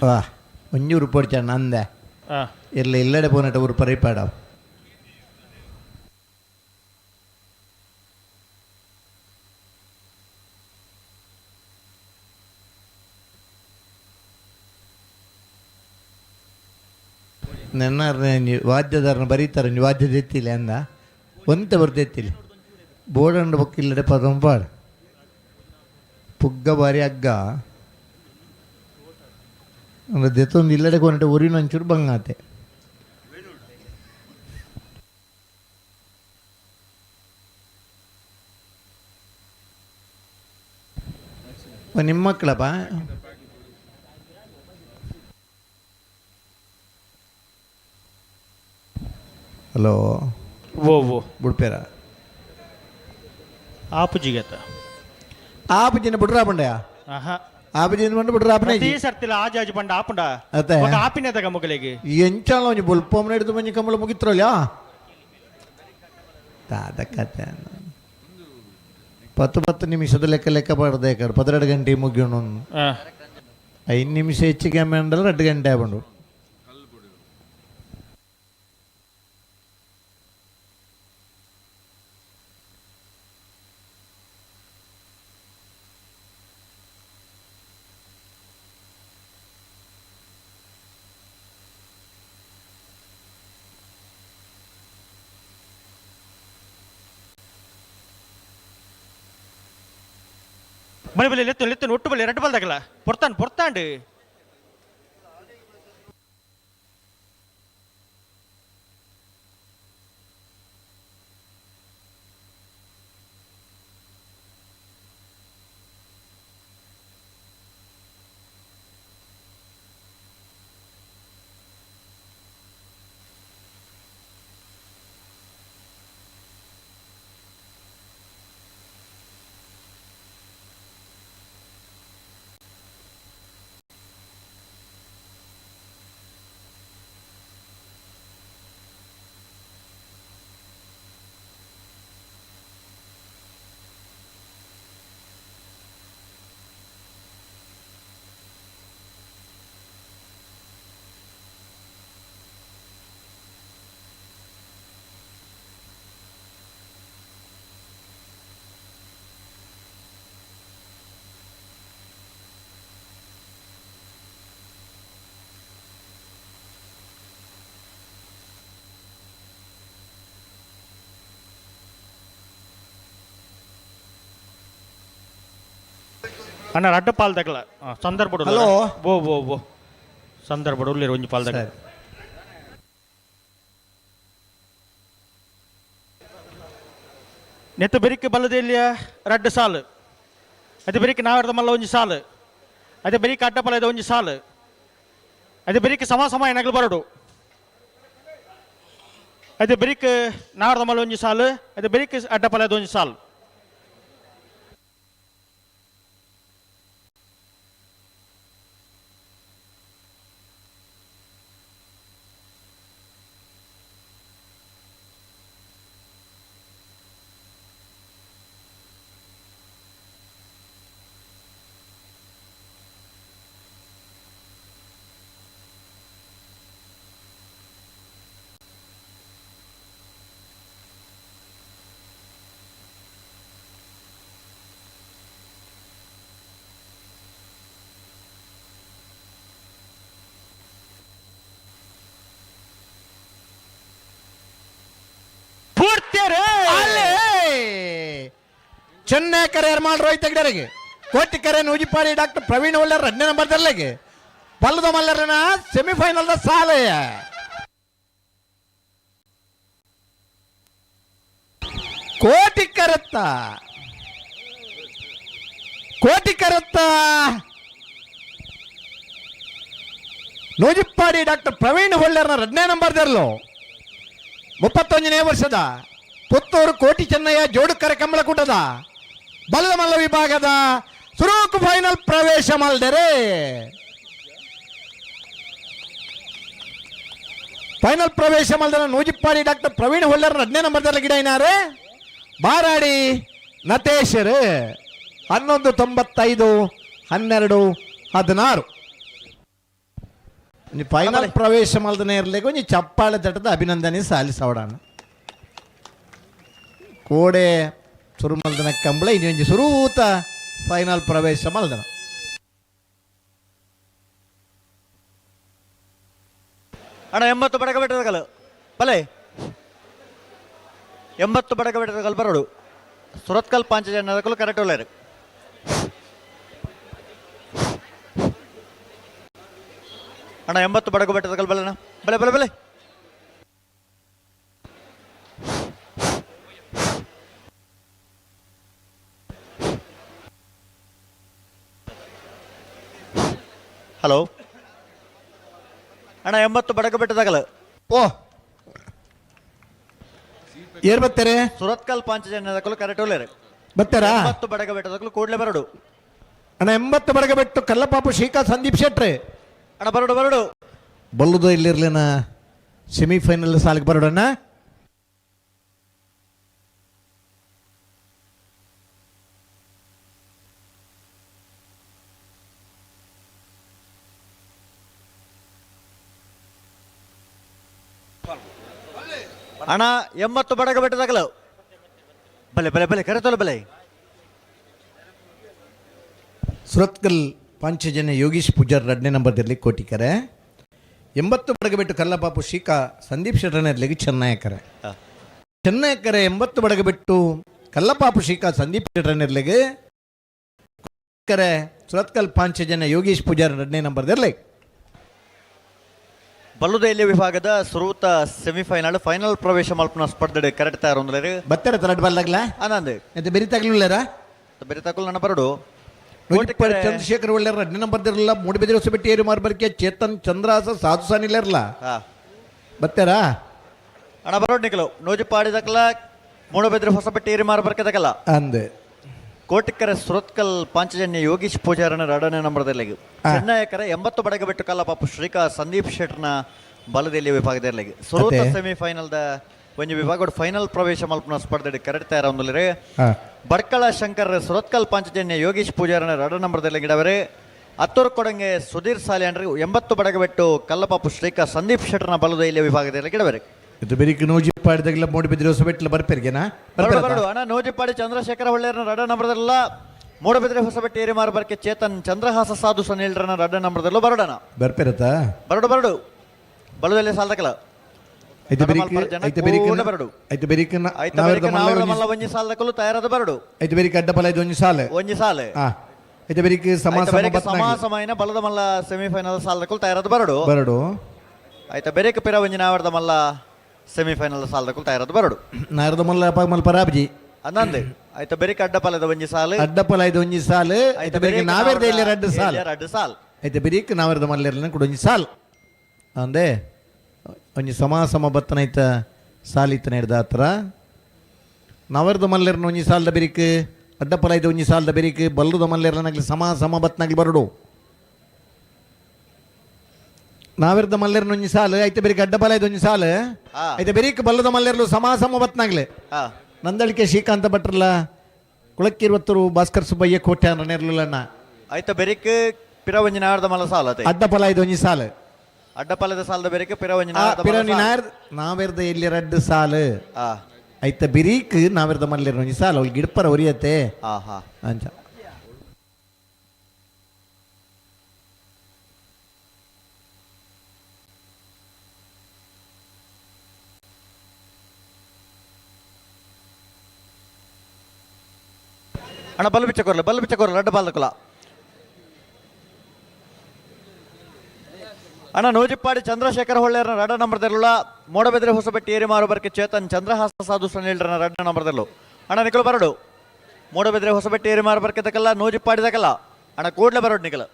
ವಾ ಒಂಜಿ ಉರುಪೊಡ್ಚಣ್ಣ ಅಂದೆ. ಇಲ್ಲ ಇಲ್ಲಡೆ ಪೋನಟ ಉರುಪು ಪರಿಪಾಡ. ನೆನ್ನಾರ್ ವಾದ್ಯದಾರನ ಬರೀತಾರೆ ಒಂಜಿ ವಾದ್ಯದ ಎತ್ತಿಲ್ಲ ಅಂದ ಒಂತೆ ಬರ್ದೆತ್ತಿಲ್ಲ ಬೋಡಂಡ ಬೊಕ್ಕ ಇಲ್ಲಡೆ ಪದಂಪಾಡ್ ಪುಗ್ಗ ಬಾರಿ ಹಗ್ಗ ಅಂದ್ರೆ ದೆತ್ತೊಂದು ಇಲ್ಲಡೆ ಕೊನಟೆ ಒರಿನ ಒಂಚೂರು ಬಂಗಾತೆ. ನಿಮ್ಮ ಮಕ್ಕಳಪ್ಪ? ಹಲೋ. ಓ ಓ. ಬುಡ್ಪೇರ ಆಪುಜಿಗತ. ಆಪುಜಿನ ಬುಡ್ರಾ ಪಂಡಯ. ಆಪುಜಿನ ಪಂಡ ಬುಡ್ರಾ ಆಪನೆ. ಪ್ರತಿ ಸರ್ತಿಲ ಆಜಾಜಿ ಪಂಡ ಆಪುಂಡ. ಅತ್ತೆ. ಬೊಕ ಆಪಿನೆದಗ ಮೊಗಲಿಗೆ. ಎಂಚಾಲ ಒಂಜಿ ಬೊಲ್ಪೊಮ್ಮನ ಹಿಡಿದು ಮಂಜಿ ಕಂಬಳ ಮುಗಿತ್ರಲ್ಲ ದಾದ ಕತೆ. 10 10 ನಿಮಿಷದ ಲೆಕ್ಕ ಲೆಕ್ಕ ಪಾಡ್ದೆ ಕಡೆ 12 ಗಂಟೆ ಮುಗಿಯೋಣ. 5 ನಿಮಿಷ ಹೆಚ್ಚಿಗೆ ಅಂಡಲ್ಲ 2 ಗಂಟೆ ಆಪುಂಡು. ಬಲೆ ಬಲೆ ಲೆತ್ತು ಲೆತ್ತು ಒಟ್ಟು ಬಲೆ ರೆಡ್ ಬಾಲ್ದಾಗಲ ಪೊರ್ತಾಂಡ್ ಪೊರ್ತಾಂಡ್. ಅಣ್ಣ ರಡ್ಡ ಪಾಲ್ ತಗಲ ಸಂದರ್ಭ ಹಲೋ. ಬೋ ಬೋ ಬೋ ಸಂದರ್ಭ ಉಳ್ಳೇರು ಒಂಜಿ ಪಾಲ್ ತಗಲ. ನೆತ್ತು ಬೆರಿಕ್ ಬಲ್ಲದೆಲ್ಲಿಯ ರಡ್ಡು ಸಾಲು, ಅದು ಬೆರಿಕ್ ನಾವರ್ದ ಮಲ್ಲ ಒಂಜಿ ಸಾಲು, ಅದೇ ಬೆರಿಕ್ ಅಡ್ಡಪಲದ ಒಂಜಿ ಸಾಲು, ಅದೇ ಬೆರಿಕ್ ಸಮ ಸಮ ಎನಗಲು ಬರಡು, ಅದೇ ಬೆರಿಕ್ ನಾವರ್ದ ಮಲ್ಲ ಒಂಜಿ ಸಾಲು, ಅದೇ ಬೆರಿಕ್ ಅಡ್ಡಪಲದ ಒಂಜಿ ಸಾಲು. ಚೆನ್ನೈ ಕರೆ ಎರ್ಮಾಲ್ ರೋಹಿತ್ ಹೆಗ್ಡರಿಗೆ, ಕೋಟಿ ಕರೆ ನೂಜಿಪಾಡಿ ಡಾಕ್ಟರ್ ಪ್ರವೀಣ್ ಒಳ್ಳೆ ಎರಡನೇ ನಂಬರ್ ದರ್ಲೆಗೆ, ಬಲ್ಲದ ಮಲ್ಲರನ ಸೆಮಿಫೈನಲ್ the ಸಾಲೆಯ. ಕೋಟಿ ಕರೆತ್ತ, ಕೋಟಿ ಕರೆತ್ತ ನೂಜಿಪ್ಪಾಡಿ ಡಾಕ್ಟರ್ ಪ್ರವೀಣ್ ಹೊಳ್ಳರ್ನ ಎರಡನೇ ನಂಬರ್ ದರ್ಲು, 31ನೇ ವರ್ಷದ ಪುತ್ತೂರು ಕೋಟಿ ಚೆನ್ನಯ್ಯ ಜೋಡುಕರೆ ಕಂಬಳಕೂಟದ ಬಲ್ಲದ ಮಲ್ಲ ವಿಭಾಗದ ಸುರೂಕು ಫೈನಲ್ ಪ್ರವೇಶ ಮಲ್ದರೆ. ಫೈನಲ್ ಪ್ರವೇಶ ಮಲ್ದರ ನೂಜಿಪ್ಪಾಡಿ ಡಾಕ್ಟರ್ ಪ್ರವೀಣ್ ಹೊಳ್ಳರ್ 2ನೇ ನಂಬರ್ದಲ್ಲಿ ಗಿಡ ಏನಾರೆ ಬಾರಾಡಿ ನತೇಶರು 11.95 12.16. ಫೈನಲ್ ಪ್ರವೇಶ ಮಲ್ದನೆ ಇರಲಿಕ್ಕೆ ಒಂಜಿ ಚಪ್ಪಾಳೆ ತಟ್ಟದ ಅಭಿನಂದನೆ ಸಾಲಿಸೋಡಾನ. ಕೋಡೆ ಸುರುಮಲ್ದನ ಕಂಬಳ ಇನ್ನೊಂಜಿ ಸುರೂತ ಫೈನಲ್ ಪ್ರವೇಶ ಮಲ್ದನ. ಅಣ್ಣ 80 ಬಡಗ ಬೆಟ್ಟದ ಬಲೆ, 80 ಬಡಗ ಬೆಟ್ಟದ ಬರೋಡು ಸುರತ್ಕಲ್ ಪಾಂಚಜನ್ಯದಕಲು ಕರೆಕ್ಟ್ ಉಳ್ಳೇರು. ಅಣ್ಣ 80 ಬಡಗು ಬೆಟ್ಟದ ಬಲೆಣ್ಣ, ಬಲೆ ಬಲೆ ಬಲೆ. ಹಲೋ ಅಣ್ಣ 80 ಬಡಗು ಬೆಟ್ಟದಾಗಲ. ಓ ಏರ್ ಬರ್ತಾರೆ? ಸುರತ್ಕಲ್ ಪಾಂಚಜನ್ಯದಕಲು ಕರೆಕ್ಟ್ ಉಳ್ಳೇರು. ಬರ್ತಾರಾ? 80 ಬಡಗ ಬೆಟ್ಟದಕಲು ಕೂಡಲೇ ಬರಡು. ಅಣ್ಣ 80 ಬಡಗ ಬೆಟ್ಟು ಕಲ್ಲಪಾಪು ಶ್ರೀಕಾ ಸಂದೀಪ್ ಶೆಟ್ರೆ. ಅಣ್ಣ ಬರಡು ಬರಡು. ಬಲ್ಲುದು ಇಲ್ಲಿರ್ಲಿನ ಸೆಮಿಫೈನಲ್ ಸಾಲಿಗೆ ಬರೋಡಣ್ಣ. ಅಣ್ಣ 80 ಬಡಗ ಬೆಟ್ಟದಾಗಲ ಬಲೆ ಬಲೆ ಬಲೆ ಕರೆತೋಲ ಬಲೆ. ಸುರತ್ಕಲ್ ಪಾಂಚಜನ್ಯ ಯೋಗೀಶ್ ಪೂಜಾರ್ 2ನೇ ನಂಬರ್ದಲ್ಲಿ ಕೋಟಿಕರೆ, 80 ಬಡಗಬೆಟ್ಟು ಕಲ್ಲಪಾಪು ಶ್ರೀಕಾ ಸಂದೀಪ್ ಶೆಟ್ಟರ್ನಲ್ಲಿ ಚೆನ್ನಯಕರೆ. ಚೆನ್ನಯಕರೆ 80 ಬಡಗಬೆಟ್ಟು ಕಲ್ಲಪಾಪು ಶ್ರೀಕಾ ಸಂದೀಪ್ ಶೆಟ್ಟರ್ನಲ್ಲಿ ಕರೆ ಸುರತ್ಕಲ್ ಪಾಂಚಜನ್ಯ ಯೋಗೀಶ್ ಪೂಜಾರ್ 2ನೇ ನಂಬರ್ದಲ್ಲಿ. ಬಲ್ಲುದೈಲ್ಯ ವಿಭಾಗದ ಸುರೂತ ಸೆಮಿಫೈನಲ್ ಫೈನಲ್ ಪ್ರವೇಶ ಮಲ್ಪನ ಸ್ಪರ್ಧೆ ಕರೆಕ್ಟ್ ತಯಾರು ಬತ್ತರ ತರಡ್ ಬಲ್ಲಾಗ್ಲ ಆನಂದ್ ಮತ್ತೆ ಬೆರಿ ತಗಲಿಲ್ಲರ ಬೆರಿ ತಗಲ್ ನನ್ನ ಬರಡು. ಚಂದ್ರಶೇಖರ್ ಒಳ್ಳೆ 2ನೇ ನಂಬರ್ ಇರಲ್ಲ, ಮೂಡಿಬಿದಿರೆ ಹೊಸಬೆಟ್ಟಿ ಏರು ಮಾರ್ಬರ್ಕೆ ಚೇತನ್ ಚಂದ್ರಾಸ ಸಾಧು ಸಾನಿಲ್ಲ ಬತ್ತಾರಾ? ಅಣ್ಣ ಬರೋಡ್ ನಿಕಲು ನೂಜಿಪಾಡಿ ದಕ್ಕಲ ಮೂಡಬಿದ್ರೆ ಹೊಸಬೆಟ್ಟಿ ಏರಿ ಮಾರ್ಬರ್ಕೆ ದಕ್ಕಲ ಅಂದೆ. ಕೋಟಿಕರೆ ಸುರತ್ಕಲ್ ಪಾಂಚಜನ್ಯ ಯೋಗೀಶ್ ಪೂಜಾರನ 2ನೇ ನಂಬರ್ದಲ್ಲಿ, ಚೆನ್ನಯಕರ 80 ಬಡಗ ಬೆಟ್ಟು ಕಲ್ಲಪಾಪು ಶ್ರೀಕಾ ಸಂದೀಪ್ ಶೆಟ್ನ ಬಲದಲ್ಲಿ ವಿಭಾಗದಲ್ಲಿ ಸುರೂತ ಸೆಮಿಫೈನಲ್ the ಒಂಜಿ ವಿಭಾಗ ಫೈನಲ್ ಪ್ರವೇಶ ಮಲ್ಪನ ಸ್ಪರ್ಧೆ ಕರೆಕ್ಟ್ ತಯಾರ ಒಂದುಲಿರೆ. ಬಡ್ಕಳ ಶಂಕರ್ ಸುರತ್ಕಲ್ ಪಾಂಚಜನ್ಯ ಯೋಗೀಶ್ ಪೂಜಾರನ 2 ನಂಬರ್ದಲ್ಲಿ ಗಿಡವರೆ. ಅತ್ತೂರು ಕೊಡಂಗೆ ಸುಧೀರ್ ಸಾಲಿಯನ್ರಿ 80 ಬಡಗಬೆಟ್ಟು ಕಲ್ಲಪಾಪು ಶ್ರೀಕಾ ಸಂದೀಪ್ ಶೆಟ್ಟರ್ನ ಬಲದೈಲಿಯ ವಿಭಾಗದಲ್ಲಿ ಗಿಡವರೆ. ಇದು ಬೆರಿಕ್ ನೂಜಿಪ್ಪಾಡಿದಾಗೆಲ್ಲ ಮೂಡಿಬಿದ್ರೆ ಹೊಸಬೆಟ್ಲ ಬರ್ಪೇರ್ಗೆನಾ? ಬರಡು ಅಣ್ಣ ನೂಜಿಪ್ಪಾಡಿ ಚಂದ್ರಶೇಖರ ಹೊಳ್ಳೆಯರ್ನ 2 ನಂಬರ್ದಲ್ಲ, ಮೂಡಬಿದ್ರೆ ಹೊಸಬೆಟ್ಟಿ ಏರಿಮಾರು ಬರ್ಕೆ ಚೇತನ್ ಚಂದ್ರಹಾಸ ಸಾಧು ಸನಿಲ್ರನ 2 ನಂಬರ್ದಲ್ಲೂ ಬರಡಣ. ಬರ್ಪೇರತ್ತ? ಬರಡು ಬರಡು ಬಲದಲ್ಲಿ ಸಾಲದಕಲ. ಐತೆ ಬೆರಿಕ್ ಐತೆ ಬೆರಿಕ್ ಐತೆ ಬೆರಿಕ್ ಮಲ್ಲ ಒಂಜಿ ಸಾಲದಕಲು ತಯಾರಾದ ಬರಡು. ಐತೆ ಬೆರಿಕ್ ಅಡ್ಡ ಪಲ ಐದು ಒಂಜಿ ಸಾಲೆ ಒಂಜಿ ಸಾಲೆ. ಹಾ ಐತ ಬೆರಿಕ್ ಸಮ ಸಮ ಸಮ ಸಮಯನ ಬಲದ ಮಲ್ಲ ಸೆಮಿಫೈನಲ್ ಸಾಲದಕ್ಕೂ ತಯಾರದ ಬರಡು. ಬರಡು. ಆಯ್ತಾ ಬೆರಿಕ್ ಪಿರ ಒಂಜಿ ನಾವರ್ದ ಮಲ್ಲ ಸೆಮಿಫೈನಲ್ ಸಾಲದಕ್ಕೂ ತಯಾರದ ಬರಡು. ನಾರದ ಮಲ್ಲ ಮಲ್ಪ ರಾಬ್ಜಿ. ಅಂದಂದೆ ಆಯ್ತಾ ಬೆರಿಕ್ ಅಡ್ಡಪಲದ ಒಂಜಿ ಸಾಲು. ಅಡ್ಡಪಲ ಐದು ಒಂಜಿ ಸಾಲು. ಐತ ಬೆರಿಕ್ ನಾವೆರ್ದ ಇಲ್ಲಿ ರಡ್ಡು ಸಾಲು. ರಡ್ಡು ಸಾಲ್. ಐತ ಬೆರಿಕ್ ನಾವೆರ್ದ ಮಲ್ಲೆರ್ನ ಕೂಡ ಒಂಜಿ ಸಾಲ್. ಅಂದೆ ಒಂಜಿ ಸಮ ಸಮ ಬತ್ತನ ಐತ ಸಾಲಿತ್ತನ ಹಿಡ್ದ ಹತ್ರ. ನವರ್ದ ಮಲ್ಲೆರ್ನ ಒಂಜಿ ಸಾಲದ ಬೆರಿಕ್ ಅಡ್ಡಪಲ ಐದು ಒಂಜಿ ಸಾಲದ ಬೆರಿಕ್ ಬಲ್ಲದ ಮಲ್ಲೆರ್ನಗ್ಲಿ ಸಮ ಸಮ ಬತ್ತನಾಗ್ಲಿ ಬರಡು. ನಾವೆರ್ದ ಮಲ್ಲೆರ್ನ ಒಂಜಿ ಸಾಲು ಐತ ಬೆರಿಕ್ ಅಡ್ಡಪಲ ಐದು ಒಂಜಿ ಸಾಲು. ಐತ ಬೆರಿಕ್ ಬಲ್ಲದ ಮಲ್ಲೆರ್ಲು ಸಮ ಸಮ ಬತ್ತನಾಗ್ಲಿ. ನಂದಳಿಕೆ ಶ್ರೀಕಾಂತ ಭಟ್ರಲ್ಲ ಕುಳಕ್ಕಿರುವತ್ತರು ಭಾಸ್ಕರ್ ಸುಬ್ಬಯ್ಯ ಕೋಟ್ಯಾನ ನೆರ್ಲುಲಣ್ಣ. ಐತ ಬೆರಿಕ್ ಪಿರ ಒಂಜಿ ನಾವರ್ದ ಮಲ್ಲ ಸಾಲ ಅತೆ. ಅಡ್ಡಪಲ ಐದು ಒಂಜಿ ಸಾಲು. ಅಡ್ಡಪಲದ ಸಾಲದ ಬೆರಿಕ್ ಪಿರ ಒಂಜಿ ಪಿರ ನಾವೆರ್ದ ಎಲ್ಲಿ ರಡ್ಡು ಸಾಲು. ಐತ ಬಿರೀಕ್ ನಾವೆರ್ದ ಮಲ್ಲೆರ್ ಒಂಜಿ ಸಾಲು ಅವ್ಳು ಗಿಡಪರ ಒರಿಯತ್ತೆ ಅಂಚ. ಅಣ್ಣ ಬಲ್ಲು ಬಿಚ್ಚ ಕೊರ್ಲೆ ಬಲ್ಲು ಬಿಚ್ಚ ಕೊರ್ಲೆ ಅಡ್ಡ ಬಾಲ್ದಕುಲ. ಅಣ್ಣ ನೂಜಿಪ್ಪಾಡಿ ಚಂದ್ರಶೇಖರ ಹೊಳ್ಳೆಯರನ ರಡ್ಡ ನಂಬರ್ದಲ್ಲ. ಮೋಡಬೆದ್ರೆ ಹೊಸಬೆಟ್ಟಿ ಏರಿಮಾರು ಬರ್ಕೆ ಚೇತನ್ ಚಂದ್ರಹಾಸ ಸಾಧು ಸನಿಲ್ರನ ರಡ್ಡ ನಂಬರ್ದಲ್ಲು. ಅಣ್ಣ ನಿಖಲು ಬರಡು. ಮೂಡಬೆದ್ರೆ ಹೊಸಬೆಟ್ಟಿ ಏರಿಮಾರು ಬರ್ಕೆ ತಕಲ್ಲ ನೂಜಿಪ್ಪಾಡಿ ತಕಲ್ಲ. ಅಣ್ಣ ಕೂಡಲೇ ಬರೋಡು ನಿಖಲ.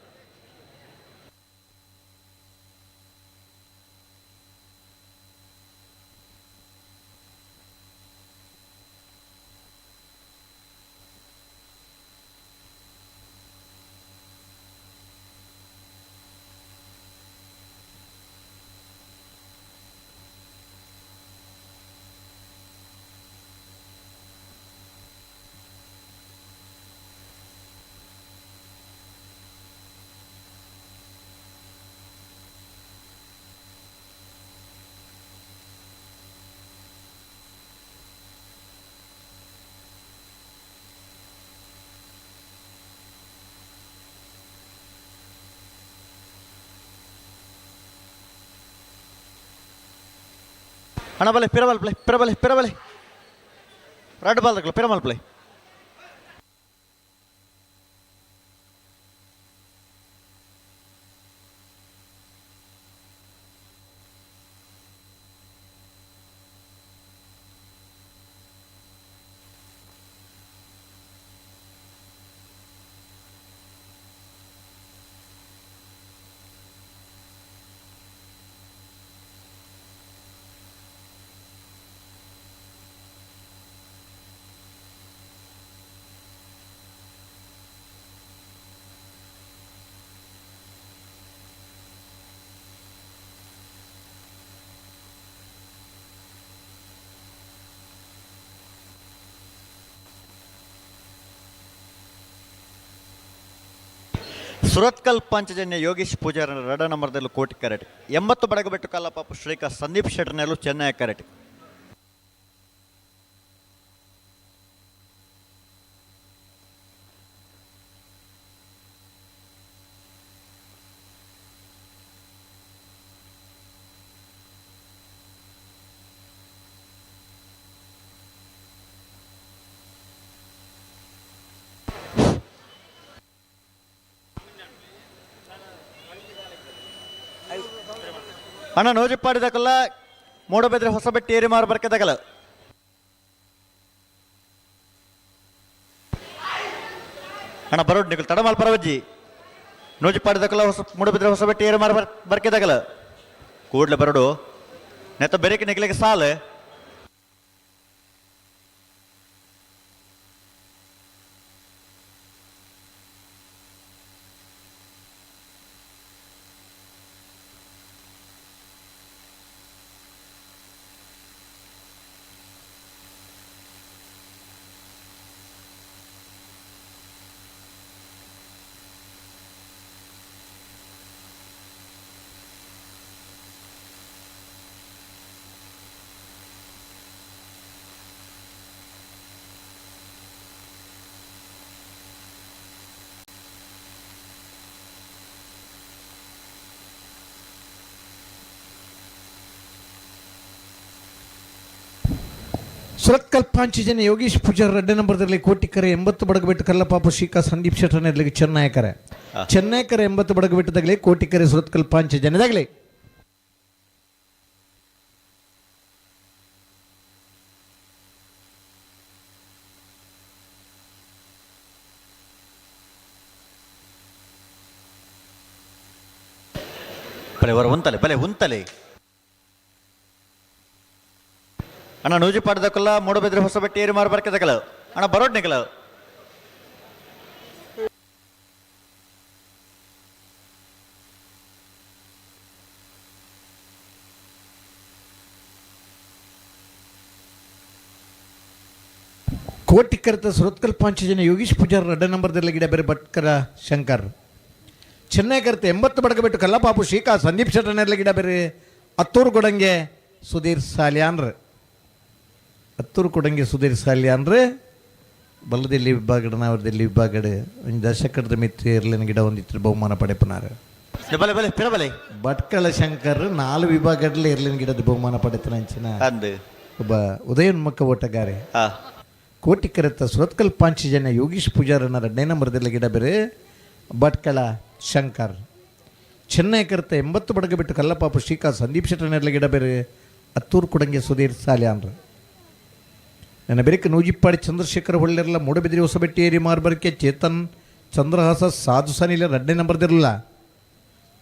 ಅಣ್ಣ ಬಲೆ ಪಿರಬಲ್ ಪ್ಲೇ ಪಿರಬಲೆ ಪಿರಬಲೆ ರಡ್ಡು ಬಾಲ್ ಪಿರಮಲ್ ಪ್ಲೇ. ಸುರತ್ಕಲ್ ಪಂಚಜನ್ಯ ಯೋಗೇಶ್ ಪೂಜಾರನ ರಡ ನಂಬರ್ದಲ್ಲೂ ಕೋಟಿ ಕರೆಟ್. 80 ಬಡಗಬೆಟ್ಟು ಕಲ್ಲಪಾಪು ಶ್ರೀಕಾ ಸಂದೀಪ್ ಶೆಟ್ಟರ್ನಲ್ಲೂ ಚೆನ್ನೈ ಕರೆಟ್. ಅಣ್ಣ ನೋಜಿಪ್ಪಾಡಿದಕಲ್ಲ ಮೂಡಬೆದ್ರೆ ಹೊಸಬೆಟ್ಟಿ ಏರಿಮಾರು ಬರ್ಕೆದಕಲ್ಲ. ಅಣ್ಣ ಬರೋಡ್ ನಿಕಲ್ ತಡಮಾಲ್ ಪರವಜ್ಜಿ. ನೋಜಿಪ್ಪಾಡಿದಕಲ್ಲ ಹೊಸ ಮೂಡಬಿದ್ರೆ ಹೊಸಬೆಟ್ಟಿ ಏರಿಮಾರು ಬರ್ಕೆದಕಲ್ಲ. ಕೂಡ್ಲೆ ಬರಡು ನೆತ್ತ ಬೆರಕೆ ನಿಕಲಿಗೆ ಸಾಲು. ಸುರತ್ಕಲ್ ಪಾಂಚಜನ ಯೋಗೀಶ್ ಪೂಜಾರ್ ರಡ್ಡೆ ನಂಬರ್ದಲ್ಲಿ ಕೋಟಿಕರೆ 80 ಬಡಗಬೆಟ್ಟು ಕಲ್ಲಪಾಪು ಶ್ರೀಕಾ ಸಂದೀಪ್ ಶೆಟ್ಟರ್ನೆರ್ಲಿಗೆ ಚೆನ್ನೈಕರೆ ಚೆನ್ನೈಕರೆ 80 ಬಡಗಬೆಟ್ಟದಾಗಲಿ ಕೋಟಿಕರೆ ಸುರತ್ಕಲ್ ಪಾಂಚಜನದಾಗಲಿ. ಬಲೆ ಹೊರ ಉಂತಲೆ ಬಲೆ ಉಂತಲೆ ಅಣ್ಣ ನೂಜಿ ಪಾಡ್ದಕ್ಕಲ್ಲ ಮೂಡಬಿದ್ರೆ ಹೊಸಬೆಟ್ಟಿ ಏರಿ ಮಾರು ಬರ್ಕೆದಕಲ ಅಣ್ಣ ಬರೋಡ್ ನಿಕಲ ಕೋಟಿಕರೆತ ಸುರತ್ಕಲ್ ಪಾಂಚಜನ ಯೋಗೀಶ್ ಪೂಜಾರ್ ರಡ್ಡ ನಂಬರ್ದಲ್ಲಿ ಗಿಡ ಬೇರೆ ಭಟ್ಕರ ಶಂಕರ್ ಚೆನ್ನೈ ಕರೆತ 80 ಬಡಗಬೆಟ್ಟು ಕಲ್ಲಪಾಪು ಶ್ರೀಕಾ ಸಂದೀಪ್ ಶೆಟ್ಟರ್ನೆರ್ಲಿ ಗಿಡ ಬೇರೆ ಅತ್ತೂರು ಕೊಡಂಗೆ ಸುಧೀರ್ ಸಾಲ್ಯಾನ್ರ್ ಅತ್ತೂರು ಕೊಡಂಗೆ ಸುಧೀರ್ ಸಾಲ್ಯಾನ್ರ್ ಬಲ್ಲದೆಲ್ಲಿ ವಿಭಾಗಡ ನಾವರದಲ್ಲಿ ವಿಭಾಗಡ ಒಂದು ದಶಕದ ಮಿತ್ರ ಇರ್ಲಿನ ಗಿಡ ಒಂದಿತ್ತು ಬಹುಮಾನ ಪಡೆಪನಾರ ಬಲೆ ಬಲೆ ಪಿರ ಬಲೆ ಭಟ್ಕಳ ಶಂಕರ್ 4 ವಿಭಾಗದಲ್ಲಿ ಇರ್ಲಿನ ಗಿಡದ ಬಹುಮಾನ ಪಡೆತನ ಅಂದು ಒಬ್ಬ ಉದಯೋನ್ಮುಖ ಓಟಗಾರೆ. ಕೋಟಿಕರೆತ ಸುರತ್ಕಲ್ ಪಾಂಚಜನ ಯೋಗೀಶ್ ಪೂಜಾರನ 2ನೇ ನಂಬರ್ದಲ್ಲಿ ಗಿಡ ಬೇರೆ ಭಟ್ಕಳ ಶಂಕರ್ ಚೆನ್ನೈ ಕರೆತ 80 ಬಡಗಬೆಟ್ಟು ಕಲ್ಲಪಾಪು ಶ್ರೀಕಾ ಸಂದೀಪ್ ಶೆಟ್ಟರ್ನೆರ್ಲಿ ಗಿಡ ಬೇರೆ ಅತ್ತೂರು ಕೊಡಂಗೆ ಸುಧೀರ್ ಸಾಲ್ಯಾನ್ರ. ನನ್ನ ಬೆರಕೆ ನೂಜಿಪ್ಪಾಡಿ ಚಂದ್ರಶೇಖರ್ ಹೊಳ್ಳಿರಲ್ಲ ಮೂಡಬಿದಿರಿ ಹೊಸಬೆಟ್ಟಿ ಏರಿ ಮಾರ್ಬರ್ಕೆ ಚೇತನ್ ಚಂದ್ರಹಾಸ ಸಾಧು ಸನಿಲ 2ನೇ ನಂಬರ್ದಿರಲ್ಲ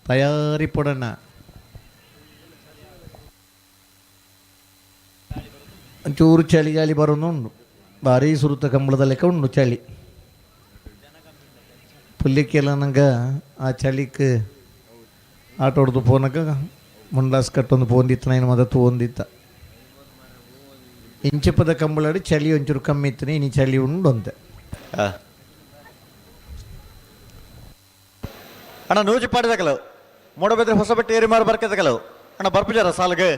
ತಯಾರಿ ಪೊಡಣ್ಣ. ಒಂಚೂರು ಚಳಿಗಾಲಿ ಬರೋನು ಉಂಡು ಭಾರೀ ಸುರುತ ಕಂಬಳದ ಲೆಕ್ಕ ಉಂಡು ಚಳಿ ಪುಲ್ಲಿಕ್ಕೆಲ್ಲ ನಂಗೆ ಆ ಚಳಿക്ക് ಆಟ ಹೊಡೆದು ಪೋನಕ ಮುಂಡಾಸ್ ಕಟ್ಟೊಂದು ಪೋಂದಿತ್ತು ನಾನು ಮದತ್ತು ಒಂದಿತ್ತ ಇಂಚಪದ ಕಂಬಳಾಡಿ ಚಳಿ ಒಂಚೂರು ಕಮ್ಮಿ ಇತ್ತು ಇನಿ ಚಳಿ ಉಂಡು ಅಂತೆ. ಅಣ್ಣ ನೂಜಿ ಪಾಡಿದಕಲು ಮೂಡಬಿದ್ರೆ ಹೊಸಬೆಟ್ಟಿ ಏರಿ ಮಾರು ಬರ್ಕೆದಕಲು ಅಣ್ಣ ಬರ್ಪುಜಾರ ಸಾಲುಗೆ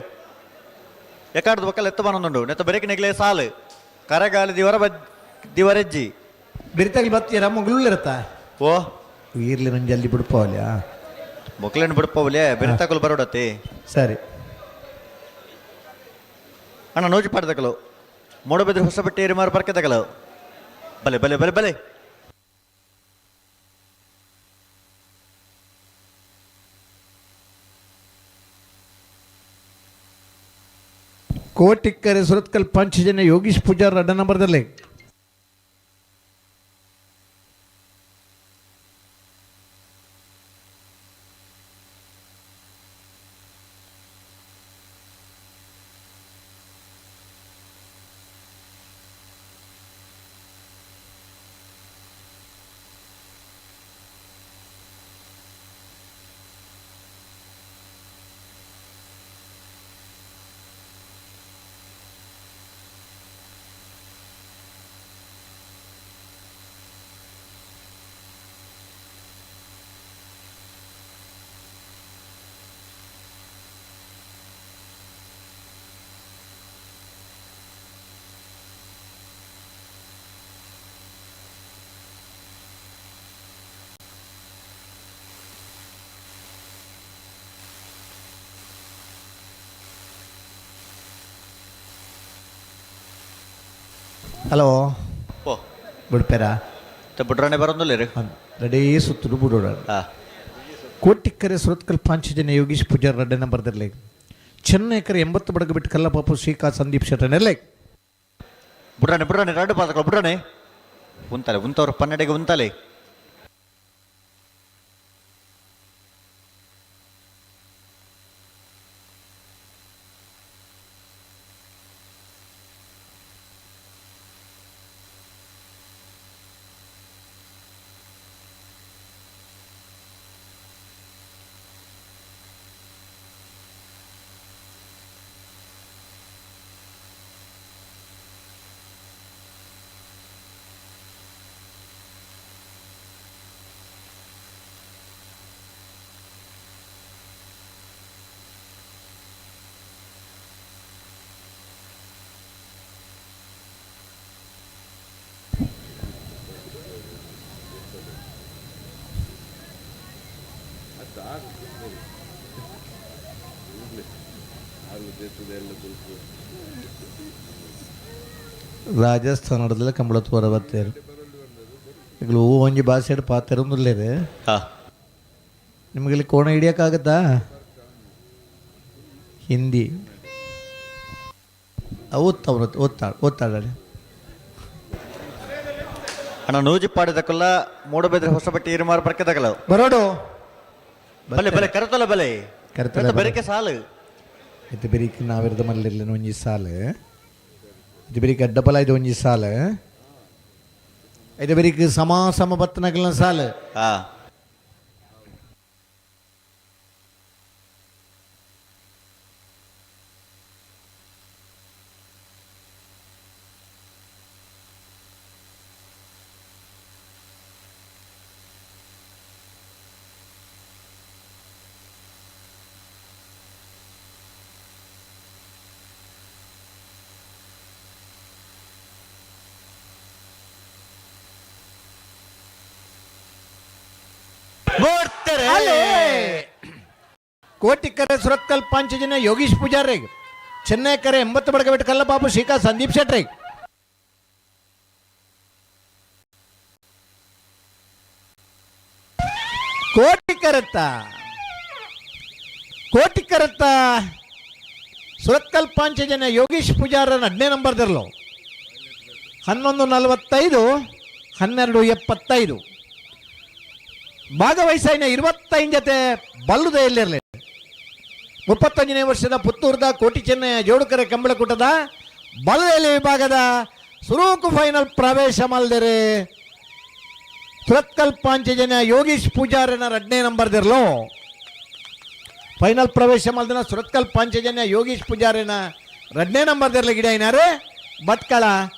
ಎಕ್ಕಾಡ್ದು ಬಕ್ಕಲ್ ಎತ್ತ ಬನೊಂದುಂಡು ನೆತ್ತ ಬೆರಕೆ ನಿಗ್ಲೆ ಸಾಲು ಕರಗಾಲಿ ದಿವರ ದಿವರೆಜ್ಜಿ ಬಿರಿತಾಗಲಿ ಬತ್ತೀರ ಮುಗುಳಿರತ್ತ ಓ ಇರ್ಲಿ ನಂಗೆ ಜಲ್ದಿ ಬಿಡ್ಪವಲ್ಯಾ ಮೊಕ್ಲೇನು ಬಿಡ್ಪವಲ್ಯಾ ಬೆರಿತಾಕಲು ಬರೋಡತಿ ಸರಿ ಅಣ್ಣ ನೂಜಿ ಪಾಡ್ದಕಲು ಮೂಡಬಿದ್ರೆ ಹೊಸಬೆಟ್ಟಿ ಏರಿ ಮಾರು ಬರ್ಕೆದಕಲು ಬಲೆ ಬಲೆ ಬಲೆ ಬಲೆ ಕೋಟಿಕ್ಕರೆ ಸುರತ್ಕಲ್ ಪಂಚಜನ ಯೋಗೀಶ್ ಪೂಜಾರ್ 2 ನಂಬರ್ದಲ್ಲಿ. ಹಲೋ ಓ ಬಿಡ್ಪೇರಾ ಬಿಡ್ರಾಣೆ ಬರೋದಿಲ್ಲ ರೀ ರೆಡಿ ಸುತ್ತಲು ಬಿಡೋಣ. ಕೋಟಿಕ್ಕರೆ ಸುರತ್ಕಲ್ ಪಾಂಚಜನ ಯೋಗೀಶ್ ಪೂಜಾರ್ 2 ನಂಬರ್ದಲ್ಲಿ ಚೆನ್ನೈಕರೆ 80 ಬಡಗಬಿಟ್ಟು ಕಲ್ಲಪಾಪು ಶ್ರೀಕಾ ಸಂದೀಪ್ ಶೆಟ್ಟರ್ನೆರ್ಲಿ. ಬುಡ್ರಾಣೆ ಬುಡ್ರಾಣೆ 2 ಪಾದಗಳು ಬುಡ್ರಾಣೆ ಉಂತಲೆ ಉಂತವ್ರ ಪನ್ನೆಡೆಗೆ ಉಂತಲೆ ರಾಜಸ್ಥಾನದಲ್ಲಿ ಕಂಬಳ ತೋರ ಬರ್ತೇರು ಈಗ ಹೂ ಒಂಜಿ ಭಾಷೆ ಪಾತೆರೊಂದುಲ್ಲೇರು. ನಿಮಗಿಲ್ಲಿ ಕೋಣ ಹಿಡಿಯೋಕ್ಕಾಗತ್ತಾ? ಹಿಂದಿ ಓದ್ತಾವ್ರ ಓದ್ತಾಳೆ ಓದ್ತಾಳೆ. ಅಣ್ಣ ನೂಜಿಪಾಡಿದಕ್ಕಲ್ಲ ಮೂಡಬಿದ್ರೆ ಹೊಸಬಟ್ಟಿ ಇರುಮಾರು ಬರ್ಕೆದಕಲ್ಲ ಬರೋಡು ಬಲೆ ಬಲೆ ಕರೆತಲ್ಲ ಬಲೆ ಕರೆತಲ್ಲ ಬೆರಕೆ ಸಾಲು ಇದು ಬೆರಿಕ್ ನಾವಿರದ ಮಲ್ಲಿಲ್ಲ ಒಂಜಿ ಸಾಲು ಇದು ಬೆರಿಕ್ ಅಡ್ಡಪಲ ಇದು ಒಂಜಿ ಸಾಲು ಇದು ಬೆರಿಕ್ ಸಮ ಸಮ ಬತ್ತನಗಲ್ನ ಸಾಲು. ಹಾ ಕೋಟಿಕರೆ ಸುರತ್ಕಲ್ ಪಾಂಚಜನ ಯೋಗೀಶ್ ಪೂಜಾರಿ, ಚೆನ್ನೈ ಕರೆ 80 ಬಡಗಬೆಟ್ಟು ಕಲ್ಲಬಾಬು ಶ್ರೀಕಾ ಸಂದೀಪ್ ಶೆಟ್ರಿ. ಕೋಟಿಕರತ್ತ ಕೋಟಿಕರತ್ತ ಸುರತ್ಕಲ್ ಪಾಂಚಜನ ಯೋಗೀಶ್ ಪೂಜಾರನ 15 ನಂಬರ್ದಿರಲು 11:45 12:75 ಭಾಗವಹಿಸಾಯಿನ 25 ಜೊತೆ ಬಲ್ಲುದ ಎಲ್ಲಿರಲಿ. 35ನೇ ವರ್ಷದ ಪುತ್ತೂರದ ಕೋಟಿ ಚೆನ್ನಯ್ಯ ಜೋಡುಕರೆ ಕಂಬಳಕೂಟದ ಬಲ್ಲದೆಯಲ್ಲಿ ವಿಭಾಗದ ಸುರೂಕು ಫೈನಲ್ ಪ್ರವೇಶ ಮಲ್ದರೆ ಸುರತ್ಕಲ್ ಪಾಂಚಜನ ಯೋಗೀಶ್ ಪೂಜಾರನ 2ನೇ ನಂಬರ್ದಿರಲು ಫೈನಲ್ ಪ್ರವೇಶ ಮಲ್ದನ ಸುರತ್ಕಲ್ ಪಾಂಚಜನ್ಯ ಯೋಗೀಶ್ ಪೂಜಾರಿನ 2ನೇ ನಂಬರ್ದಿರಲಿ ಗಿಡ ಏನಾರೆ ಭಟ್ಕಳ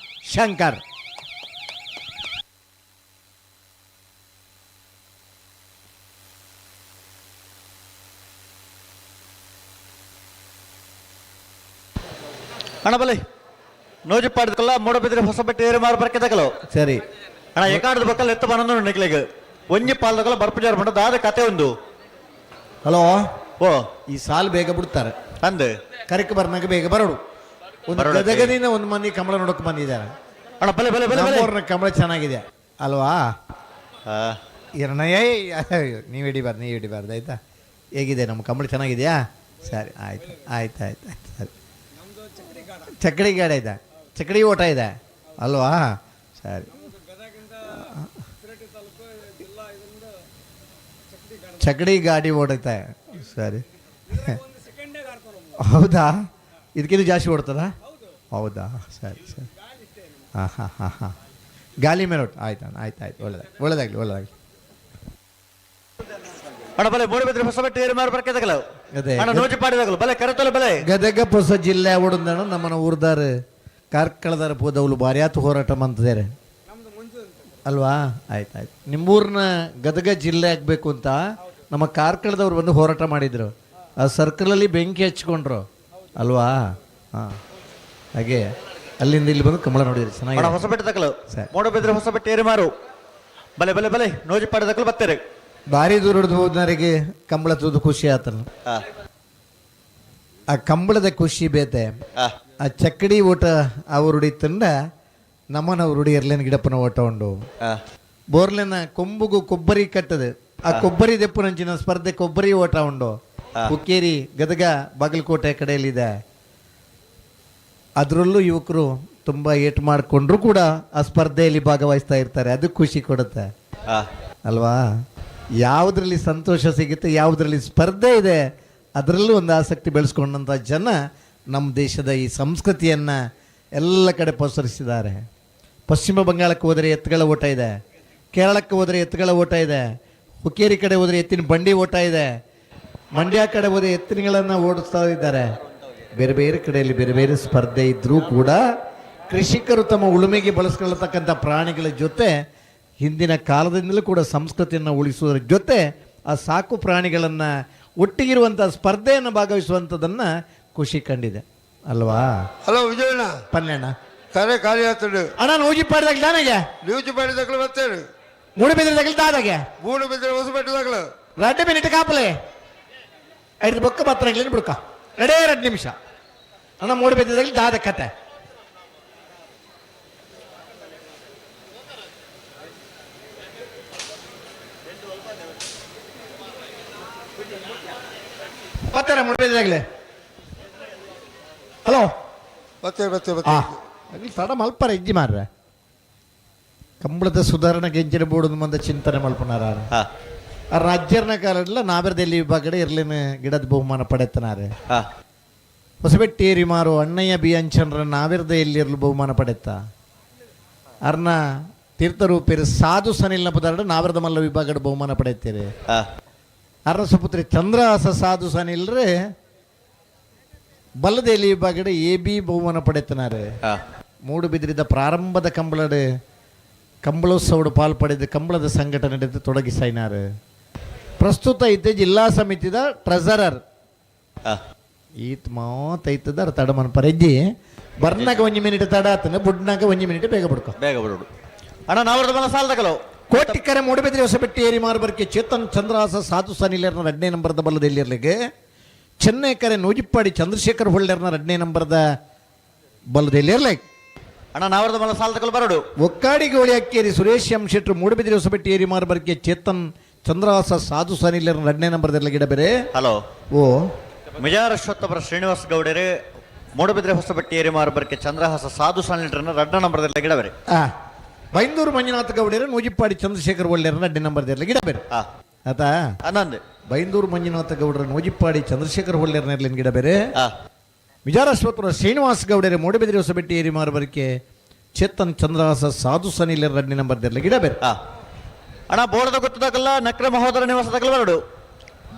ಶಂಕರ್. ಅಣ್ಣ ಬಲೆ ನೋಜಿಪಾಡಿದಕ್ಕಲ್ಲ ಮೂಡಬಿದ್ರೆ ಹೊಸಬಟ್ಟೆ ಏರು ಮಾರು ಬರ್ಕೆದಕಲು ಸರಿ ಅಣ್ಣ ಎಕಾಡದ ಬಕ್ಕಲ್ ಎತ್ತ ಬನಂದು ನಿಕ್ಲೆಗ್ ಒಂಜಿ ಪಾಲ್ದಕಲ ಬರ್ಪುಜಾರ ಪಂಡ ದಾದ ಕತೆ ಒಂದು. ಹಲೋ ಓ ಈ ಸಾಲು ಬೇಗ ಬಿಡ್ತಾರೆ ಅಂದ್ ಕರೆಕ್ ಬರ್ನಾಗ ಬೇಗ ಬರೋಡು. ಒಂದು ಗದಗದಿಂದ ಒಂದು ಮಂದಿ ಕಮಲ ನೋಡಕ್ ಬಂದಿದ್ದಾರೆ. ಅಣ್ಣ ಬಲೆ ಬಲೆ ಬಲೆ ಬಲೆ ನಮ್ಮೂರ್ನ ಕಮಲ ಚೆನ್ನಾಗಿದೆ ಅಲ್ವಾ? ಎರಡನೇ ನೀವು ಹಿಡಿಬಾರ್ದು, ನೀವು ಹಿಡಿಬಾರ್ದು ಆಯ್ತಾ? ಹೇಗಿದೆ ನಮ್ಮ ಕಮಲ, ಚೆನ್ನಾಗಿದೆಯಾ? ಸರಿ ಆಯ್ತು ಆಯ್ತು ಆಯ್ತು ಆಯ್ತು ಸರಿ. ಚಕ್ಕಡಿ ಗಾಡ ಇದೆ, ಚಕ್ಕಡಿ ಓಟ ಇದೆ ಅಲ್ವಾ? ಸರಿ ಚಕಡಿ ಗಾಡಿ ಓಡುತ್ತೆ. ಸರಿ ಹೌದಾ? ಇದಕ್ಕಿಂತ ಜಾಸ್ತಿ ಓಡ್ತದಾ? ಹೌದಾ? ಸರಿ ಸರಿ. ಹಾಂ ಹಾಂ ಹಾಂ ಹಾಂ ಗಾಲಿ ಮೇಲೆ ಓಟ್. ಆಯ್ತು ಆಯ್ತು ಆಯ್ತು ಒಳ್ಳೆದಾಗಲಿ ಒಳ್ಳೆದಾಗಲಿ ಒಳ್ಳೆದಾಗಲಿ. ಗದಗ ಹೊಸ ಜಿಲ್ಲೆ ಓಡಂದಣ ನಮ್ಮನ ಊರ್ದಾರ ಕಾರ್ಕಳದಾರ ಪೋದವ್ಲು ಭಾರ್ಯಾತು ಹೋರಾಟ ಮಂತಿದ್ದಾರೆ ಅಲ್ವಾ? ಆಯ್ತು ಆಯ್ತು. ನಿಮ್ಮೂರನ್ನ ಗದಗ ಜಿಲ್ಲೆ ಆಗಬೇಕು ಅಂತ ನಮ್ಮ ಕಾರ್ಕಳದವ್ರು ಬಂದು ಹೋರಾಟ ಮಾಡಿದರು. ಆ ಸರ್ಕಲಲ್ಲಿ ಬೆಂಕಿ ಹಚ್ಕೊಂಡ್ರು ಅಲ್ವಾ? ಹಾಂ ಹಾಗೆ ಅಲ್ಲಿಂದ ಇಲ್ಲಿ ಬಂದು ಕಮಲ ನೋಡಿದ್ರಿ, ಚೆನ್ನಾಗಿ. ಹೊಸಬೆಟ್ಟ ತಕಲು ಮೂಡಬಿದ್ರೆ ಹೊಸಬೆಟ್ಟ ಏರಿ ಮಾರು ಬಲೆ ಬಲೆ ಬಲೆ ನೋಜಿಪಾಡಿ ತಕಲು ಬರ್ತಾರೆ. ಭಾರಿ ದೂರ ಹಿಡಿದು ಹೋದನರಿಗೆ ಕಂಬಳ ತೂದು ಖುಷಿ ಆತಲ್ಲ. ಆ ಕಂಬಳದ ಖುಷಿ ಬೇತೆ. ಆ ಚಕ್ಕಡಿ ಊಟ ಅವ್ರು ತಂಡ ನಮ್ಮನ ರೂಢಿ ಎರ್ಲೇನ ಗಿಡಪ್ಪನ ಓಟ ಉಂಡು. ಬೋರ್ಲೆನ ಕೊಂಬುಗು ಕೊಬ್ಬರಿ ಕಟ್ಟದೆ ಆ ಕೊಬ್ಬರಿ ದೆಪ್ಪುನಂಚಿನ ಸ್ಪರ್ಧೆ ಕೊಬ್ಬರಿ ಓಟ ಉಂಡು. ಹುಕ್ಕೇರಿ ಗದಗ ಬಾಗಲಕೋಟೆ ಕಡೆಯಲ್ಲಿದೆ. ಅದರಲ್ಲೂ ಯುವಕರು ತುಂಬ ಏಟು ಮಾಡಿಕೊಂಡ್ರು ಕೂಡ ಆ ಸ್ಪರ್ಧೆಯಲ್ಲಿ ಭಾಗವಹಿಸ್ತಾ ಇರ್ತಾರೆ. ಅದು ಖುಷಿ ಕೊಡುತ್ತೆ ಅಲ್ವಾ? ಯಾವುದರಲ್ಲಿ ಸಂತೋಷ ಸಿಗುತ್ತೆ, ಯಾವುದರಲ್ಲಿ ಸ್ಪರ್ಧೆ ಇದೆ, ಅದರಲ್ಲೂ ಒಂದು ಆಸಕ್ತಿ ಬೆಳೆಸ್ಕೊಂಡಂಥ ಜನ ನಮ್ಮ ದೇಶದ ಈ ಸಂಸ್ಕೃತಿಯನ್ನು ಎಲ್ಲ ಕಡೆ ಪಸರಿಸಿದ್ದಾರೆ. ಪಶ್ಚಿಮ ಬಂಗಾಳಕ್ಕೆ ಹೋದರೆ ಎತ್ತುಗಳ ಓಟ ಇದೆ, ಕೇರಳಕ್ಕೆ ಹೋದರೆ ಎತ್ತುಗಳ ಓಟ ಇದೆ, ಹುಕ್ಕೇರಿ ಕಡೆ ಹೋದರೆ ಎತ್ತಿನ ಬಂಡಿ ಓಟ ಇದೆ, ಮಂಡ್ಯ ಕಡೆ ಹೋದರೆ ಎತ್ತಿನಗಳನ್ನು ಓಡಿಸ್ತಾ ಇದ್ದಾರೆ. ಬೇರೆ ಬೇರೆ ಕಡೆಯಲ್ಲಿ ಬೇರೆ ಬೇರೆ ಸ್ಪರ್ಧೆ ಇದ್ದರೂ ಕೂಡ ಕೃಷಿಕರು ತಮ್ಮ ಉಳುಮೆಗೆ ಬಳಸ್ಕೊಳ್ಳತಕ್ಕಂಥ ಪ್ರಾಣಿಗಳ ಜೊತೆ ಹಿಂದಿನ ಕಾಲದಿಂದಲೂ ಕೂಡ ಸಂಸ್ಕೃತಿಯನ್ನು ಉಳಿಸುವುದರ ಜೊತೆ ಆ ಸಾಕು ಪ್ರಾಣಿಗಳನ್ನು ಒಟ್ಟಿಗಿರುವಂಥ ಸ್ಪರ್ಧೆಯನ್ನು ಭಾಗವಹಿಸುವಂಥದ್ದನ್ನು ಖುಷಿ ಕಂಡಿದೆ ಅಲ್ವಾ? ಹಲೋ ವಿಜಯಣ್ಣ. ಪಲ್ಯಣ್ಣ ಕರೆ ಕಾರ್ಯ ಆತುಂಡು. ಅಣ್ಣ ನೂಜಿ ಪಾಡಿದಾಗ ನನಗೆ ನ್ಯೂಜಿ ಪಾಡಿದಾಗಲು ಬರ್ತೇನೆ. ಮೂಡು ಬಿದ್ರೆ ದಾದಾಗೆ ಮೂಡು ಬಿದ್ರೆ ಹೊಸಬೆಟ್ಟದಾಗಲು 2 ಮಿನಿಟ್ ಕಾಪಲೆ ಐದು ಬೊಕ್ಕ ಬತ್ತರಾಗ್ಲಿ ಬಿಡ್ಕ 2 ನಿಮಿಷ ಅಣ್ಣ. ಮೂಡು ಬಿದ್ದಾಗ ದಾದ ಕತೆ. ಪತ್ತರ ಮುಡಿದಾಗಲೇ. ಹಲೋ. ಬತ್ತೆ ಬತ್ತೆ ಬತ್ತೆ. ಅಲ್ಲಿ ತಡ ಮಲ್ಪರ ಇಜ್ಜಿ ಮಾರ್ರೆ. ಕಂಬಳದ ಸುಧಾರಣೆ ಗೆಂಚಿನ ಬೋರ್ಡ್ ಮಂದ ಚಿಂತನೆ ಮಲ್ಪನಾರ. ಆ ರಾಜ್ಯರ್ನ ಕಾಲಡ್ಲ ನಾಬೆರದಲ್ಲಿ ವಿಭಾಗಡೆ ಇರ್ಲಿನ ಗಿಡದ ಬಹುಮಾನ ಪಡೆತನಾರೆ. ಹೊಸಬೆಟ್ಟೇರಿ ಮಾರು ಅಣ್ಣಯ್ಯ ಬಿ ಅಂಚನ್ರ ನಾವೆರ್ದ ಎಲ್ಲಿರಲು ಬಹುಮಾನ ಪಡೆತ. ಅರ್ನ ತೀರ್ಥರೂಪೇರು ಸಾಧು ಸನಿಲ್ನ ಪದಾರ್ಡ ನಾವೆರದ ಮಲ್ಲ ವಿಭಾಗದ ಬಹುಮಾನ ಪಡೆಯುತ್ತೀರಿ. ಅರ್ನ ಸುಪುತ್ರಿ ಚಂದ್ರಹಾಸ ಸಾಧು ಸನಿಲ್ರೆ ಬಲ್ಲದೇಲಿ ವಿಭಾಗಡೆ ಎ ಬಿ ಬಹುಮಾನ ಪಡೆತನಾರೆ. ಮೂಡುಬಿದ್ರಿದ ಪ್ರಾರಂಭದ ಕಂಬಳಡೆ ಕಂಬಳೋತ್ಸವಡು ಪಾಲು ಪಡೆದ ಕಂಬಳದ ಸಂಘಟನೆ ತೊಡಗಿಸೈನಾರು. ಪ್ರಸ್ತುತ ಐತೆ ಜಿಲ್ಲಾ ಸಮಿತಿದ ಟ್ರೆಸರರ್. ಈತ್ ಮಾತೈತದ ತಡ ಮನ್ ಪರೆಜ್ಜಿ ಬರ್ನಾಗ ಒಂಜಿ ಮಿನಿಟ್ ತಡ ಆತನ ಬುಡ್ನಾಗ ಒಂಜಿ ಮಿನಿಟ್ ಬೇಗ ಬಿಡ್ಕೊ. ಬೇಗ ಬಿಡೋಡು ಅಣ್ಣ. ನಾವರದ ಮಲ್ಲ ಸಾಲ ತಗಲೋ. ಕೋಟಿಕರೆ ಮೂಡಬಿದ್ರಿ ಹೊಸಬೆಟ್ಟಿ ಏರಿ ಮಾರುಬರ್ಕೆ ಚೇತನ್ ಚಂದ್ರಹಾಸ ಸಾಧು ಸನಿಲರ್ನ 2ನೇ ನಂಬರ್ದ ಬಲ್ಲದೆಲ್ಲಿರ್ಲಿಕ್ಕೆ. ಚೆನ್ನೈ ಕರೆ ನೂಜಿಪ್ಪಾಡಿ ಚಂದ್ರಶೇಖರ್ ಹೊಳ್ಳೆರ್ನ 2ನೇ ನಂಬರ್ದ ಬಲ್ಲದೆಲ್ಲಿರ್ಲಿಕ್ಕೆ. ಅಣ್ಣ ನಾವರದ ಮಲ್ಲ ಸಾಲ ತಗಲು ಬರಡು. ಒಕ್ಕಾಡಿ ಗೋಳಿ ಅಕ್ಕೇರಿ ಸುರೇಶ್ ಎಂ ಶೆಟ್ರು ಮೂಡಬಿದ್ರಿ ಹೊಸಬೆಟ್ಟಿ ಏರಿ ಮಾರುಬರ್ಕೆ ಚೇತನ್ ಚಂದ್ರಹಾಸ ಸಾಧು ಸನಿಲರ್ನ 2ನೇ ನಂಬರ್ದಲ್ಲಿ ಗಿಡ ಬೇರೆ. ಹಲೋ. ಓ ಮಿಜಾರಶ್ವತ್ತಪುರ ಶ್ರೀನಿವಾಸ ಗೌಡರು ಮೂಡಬಿದ್ರೆ ಹೊಸಬಟ್ಟಿ ಏರಿ ಮಾರುಬರ್ಕೆ ಚಂದ್ರಹಾಸ ಸಾಧು ಸನಿಲರನ್ನ 2ನೇ ನಂಬರ್ದಲ್ಲಿ ಗಿಡ ಬೇರೆ. ಬೈಂದೂರು ಮಂಜುನಾಥ ಗೌಡರು ನೂಜಿಪ್ಪಾಡಿ ಚಂದ್ರಶೇಖರ್ ಒಳ್ಳೆಯರನ್ನ 2ನೇ ನಂಬರ್ದಲ್ಲಿ ಗಿಡ ಬೇರೆ. ಆತಾ ಅನ್ನಂದು ಬೈಂದೂರು ಮಂಜುನಾಥ ಗೌಡರ ನೂಜಿಪ್ಪಾಡಿ ಚಂದ್ರಶೇಖರ್ ಹೊಳ್ಳೆಯರನ್ನ ಗಿಡ ಬೇರೆ. ವಿಚಾರಶ್ವತ್ಪುರ ಶ್ರೀನಿವಾಸ ಗೌಡರ ಮೂಡಬಿದ್ರೆ ಹೊಸಬೆಟ್ಟಿ ಏರಿ ಮಾರುಬರ್ಕೆ ಚೇತನ್ ಚಂದ್ರಹಾಸ ಸಾಧು ಸನಿಲರ 2ನೇ ನಂಬರ್ದಲ್ಲಿ ಗಿಡ ಬೇರೆ. ಅಣ್ಣ ಬೋಳದ ಗೊತ್ತದಾಗಲ್ಲ ನಕ್ರೆ ಮಹೋದರ ನಿವಾಸದಾಗಲ್ಲ ಬರಡು.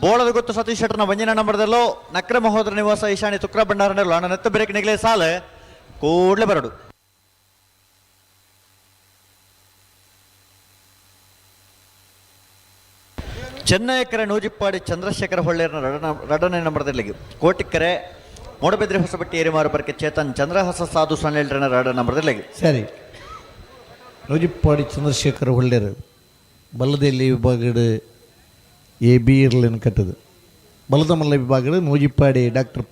ಬೋಳದ ಗೊತ್ತು ಸತೀಶ್ ಶೆಟ್ಟರ್ನ ಒಂಜಿನ ನಂಬರ್ದಲ್ಲೋ ನಕ್ರೆ ಮಹೋದರ ನಿವಾಸ ಈಶಾನಿ ತುಕ್ರ ಭಂಡಾರನಲ್ಲೋ ಅಣ್ಣ ನೆತ್ತ ಬೆರಕೆ ನಿಗಲೇ ಸಾಲ ಕೂಡಲೇ ಬರಡು. ಚೆನ್ನೈಕರೆ ನೂಜಿಪ್ಪಾಡಿ ಚಂದ್ರಶೇಖರ ಹೊಳ್ಳೆಯರನ್ನ 2ನೇ ನಂಬರ್ದಲ್ಲಿ. ಕೋಟಿಕ್ಕರೆ ಮೂಡಬಿದ್ರೆ ಹೊಸಬಟ್ಟಿ ಏರಿಮಾರು ಬರಕೆ ಚೇತನ್ ಚಂದ್ರಹಾಸ ಸಾಧು ಸನ್ನೆಲ್ರನ 2ನೇ ನಂಬರ್ದಲ್ಲಿ. ಸರಿ ನೂಜಿಪ್ಪಾಡಿ ಚಂದ್ರಶೇಖರ ಹೊಳ್ಳೆಯರು ಬಲ್ಲದೆಲ್ಲಿ ವಿಭಾಗದ ಎ ಬಿ ಇರ್ಲಿನ ಕಟ್ಟದು. ಬಲದಮಲ್ಲ ವಿಭಾಗದ ನೂಜಿಪ್ಪಾಡಿ ಡಾಕ್ಟರ್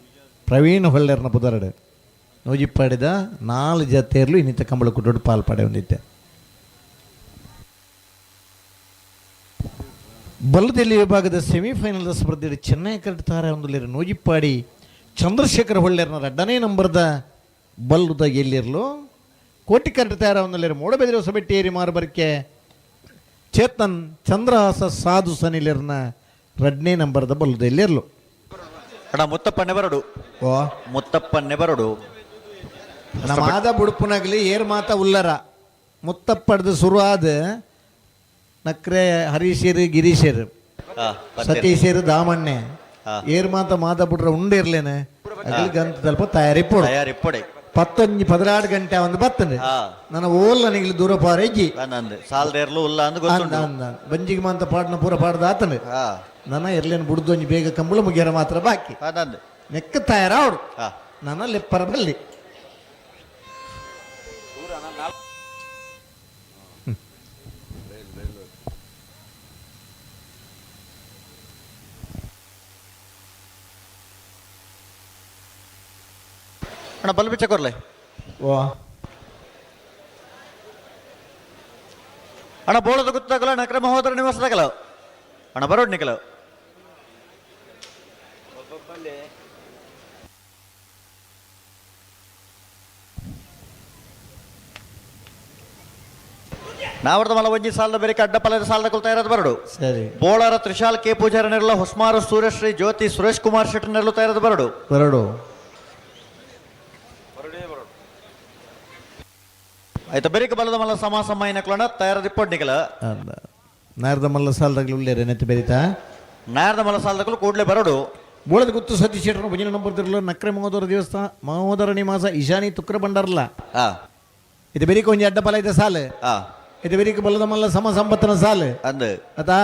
ಪ್ರವೀಣ್ ಹೊಳ್ಳೆರ್ನ ಪುದರಡು ನೂಜಿಪ್ಪಾಡಿದ 4 ಜತೆಯರ್ಲು ಇನ್ನಿತ ಕಂಬಳ ಕುಟ್ಟೋಡು ಪಾಲ್ಪಾಡೆ ಹೊಂದಿದ್ದೆ. ಬಲ್ಲದೆಲ್ಲಿ ವಿಭಾಗದ ಸೆಮಿಫೈನಲ್ ಸ್ಪರ್ಧೆ ಚೆನ್ನೈ ಕರೆಕ್ಟ್ ಒಂದು ನೂಜಿಪ್ಪಾಡಿ ಚಂದ್ರಶೇಖರ ಹೊಳ್ಳೆರ್ನ 2ನೇ ನಂಬರ್ದ ಬಲ್ಲದ ಎಲ್ಲಿರಲು. ಕೋಟಿ ಕರೆಕ್ಟ್ ತಾರ ಒಂದು ಮೂಡಬೆದಿರಿ ಹೊಸಬೆಟ್ಟಿ ಏರಿ ಮಾರುಬರ್ಕೆ ಚೇತನ್ ಚಂದ್ರಹಾಸ ಸಾಧು ಸನಿಲರ್ನ 2ನೇ ನಂಬರ್ದ ಬಲ್ಲದ ಎಲ್ಲಿರಲು. ಅಣ್ಣ ಮುತ್ತಪ್ಪನ್ನೇ ಬರಡು. ಓ ಮುತ್ತಪ್ಪನ್ನೇ ಬರಡು. ನಮ್ಮ ಬುಡುಪುನಾಗಲಿ ಏರ್ ಮಾತ ಉಲ್ಲರ ಮುತ್ತಪ್ಪಡ್ದು ಶುರುವಾದ ನಕ್ರೆ ಹರೀಶರು ಗಿರೀಶರು ಸತೀಶರು ದಾಮಣ್ಣೆ ಏರ್ ಮಾತ ಮಾತ ಬಿಟ್ರೆ ಉಂಡಿರ್ಲೇನೆ ಅಗಲಿ ಗಂತ ತಲ್ಪ ತಯಾರಿ ಪೊಡು ತಯಾರಿ ಪೊಡೆ ಪತ್ತೊಂಜಿ 16 ಗಂಟೆ ಒಂದು ಬತ್ತನೆ ನನ್ನ ಓಲ್ ನನಗೆ ದೂರ ಪಾರೆಜ್ಜಿ ಸಾಲದೇರ್ಲು ಉಲ್ಲ ಅಂದ್ ಗೊತ್ತುಂಟು. ಬಂಜಿಗೆ ಮಾಂತ ಪಾಡ್ನ ಪೂರ ಪಾಡ್ದ ಆತನೆ ನನ್ನ ಎರ್ಲೇನು ಬುಡ್ದೊಂಜಿ ಬೇಗ ಕಂಬಳ ಮುಗಿಯರ ಮಾತ್ರ ಬಾಕಿ ನೆಕ್ಕ ತಯಾರ ಅವರು ನನ್ನ ಲೆಪ್ಪರ ಬಲ್ಲಿ. ಅಣ್ಣ ಬಲ್ ಬಿಚ್ಚ ಕೊರ್ಲೆ. ಓ ಅಣ್ಣ ಬೋಳದ ಗೊತ್ತಾಗಲ್ಲ ನಕ್ರೆ ಮಹೋದರ ನಿವಾಸದಾಗಲ್ಲ ಅಣ್ಣ ಬರೋಡ್ ನಿಕಲ. ನಾವರ್ದ ಮಲ ಒಂಜಿ ಸಾಲದ ಬೇರೆ ಅಡ್ಡ ಪಲದ ಸಾಲದ ಕೊಲ್ತಾ ಇರೋದು ಬರಡು. ಸರಿ ಬೋಳಾರ ತ್ರಿಶಾಲ್ ಕೆ ಪೂಜಾರನೆಲ್ಲ ಹೊಸ್ಮಾರು ಸೂರ್ಯಶ್ರೀ ಜ್ಯೋತಿ ಸುರೇಶ್ ಕುಮಾರ್ ಶೆಟ್ಟರ್ನೆಲ್ಲ ತಯಾರದ ಬರಡು. ಬರಡು. ಆಯ್ತು ಬೆರಿಕ ಬಲದ ಮಲ್ಲ ಸಮ ಸಮ ಏನಕ್ಲೋಣ ತಯಾರದ ನಿಕಲ. ನಾರದ ಮಲ್ಲ ಸಾಲದಾಗಲು ಉಳ್ಳೇರೆ ನೆತ್ತ ಬೆರಿತಾ. ನಾರದ ಮಲ್ಲ ಸಾಲದಾಗಲು ಕೂಡಲೇ ಬರಡು. ಬೋಳದ ಗುತ್ತು ಸತೀಶ್ ಶೆಟ್ಟರ್ ಭಜನೆ ನಂಬರ್ ತಿರಲು ನಕ್ರೆ ಮಹೋದರ ದೇವಸ್ಥಾನ ಮಹೋದರ ನಿವಾಸ ಈಶಾನಿ ತುಕ್ರ ಭಂಡಾರಲ್ಲ. ಇದು ಬೆರಿಕ ಒಂಜಿ ಅಡ್ಡ ಫಲ ಇದೆ ಸಾಲು. ಇದು ಬೆರಿಕ ಬಲದ ಮಲ್ಲ ಸಮ ಸಂಪತ್ತನ ಸಾಲು ಅಂದು ಆತಾ.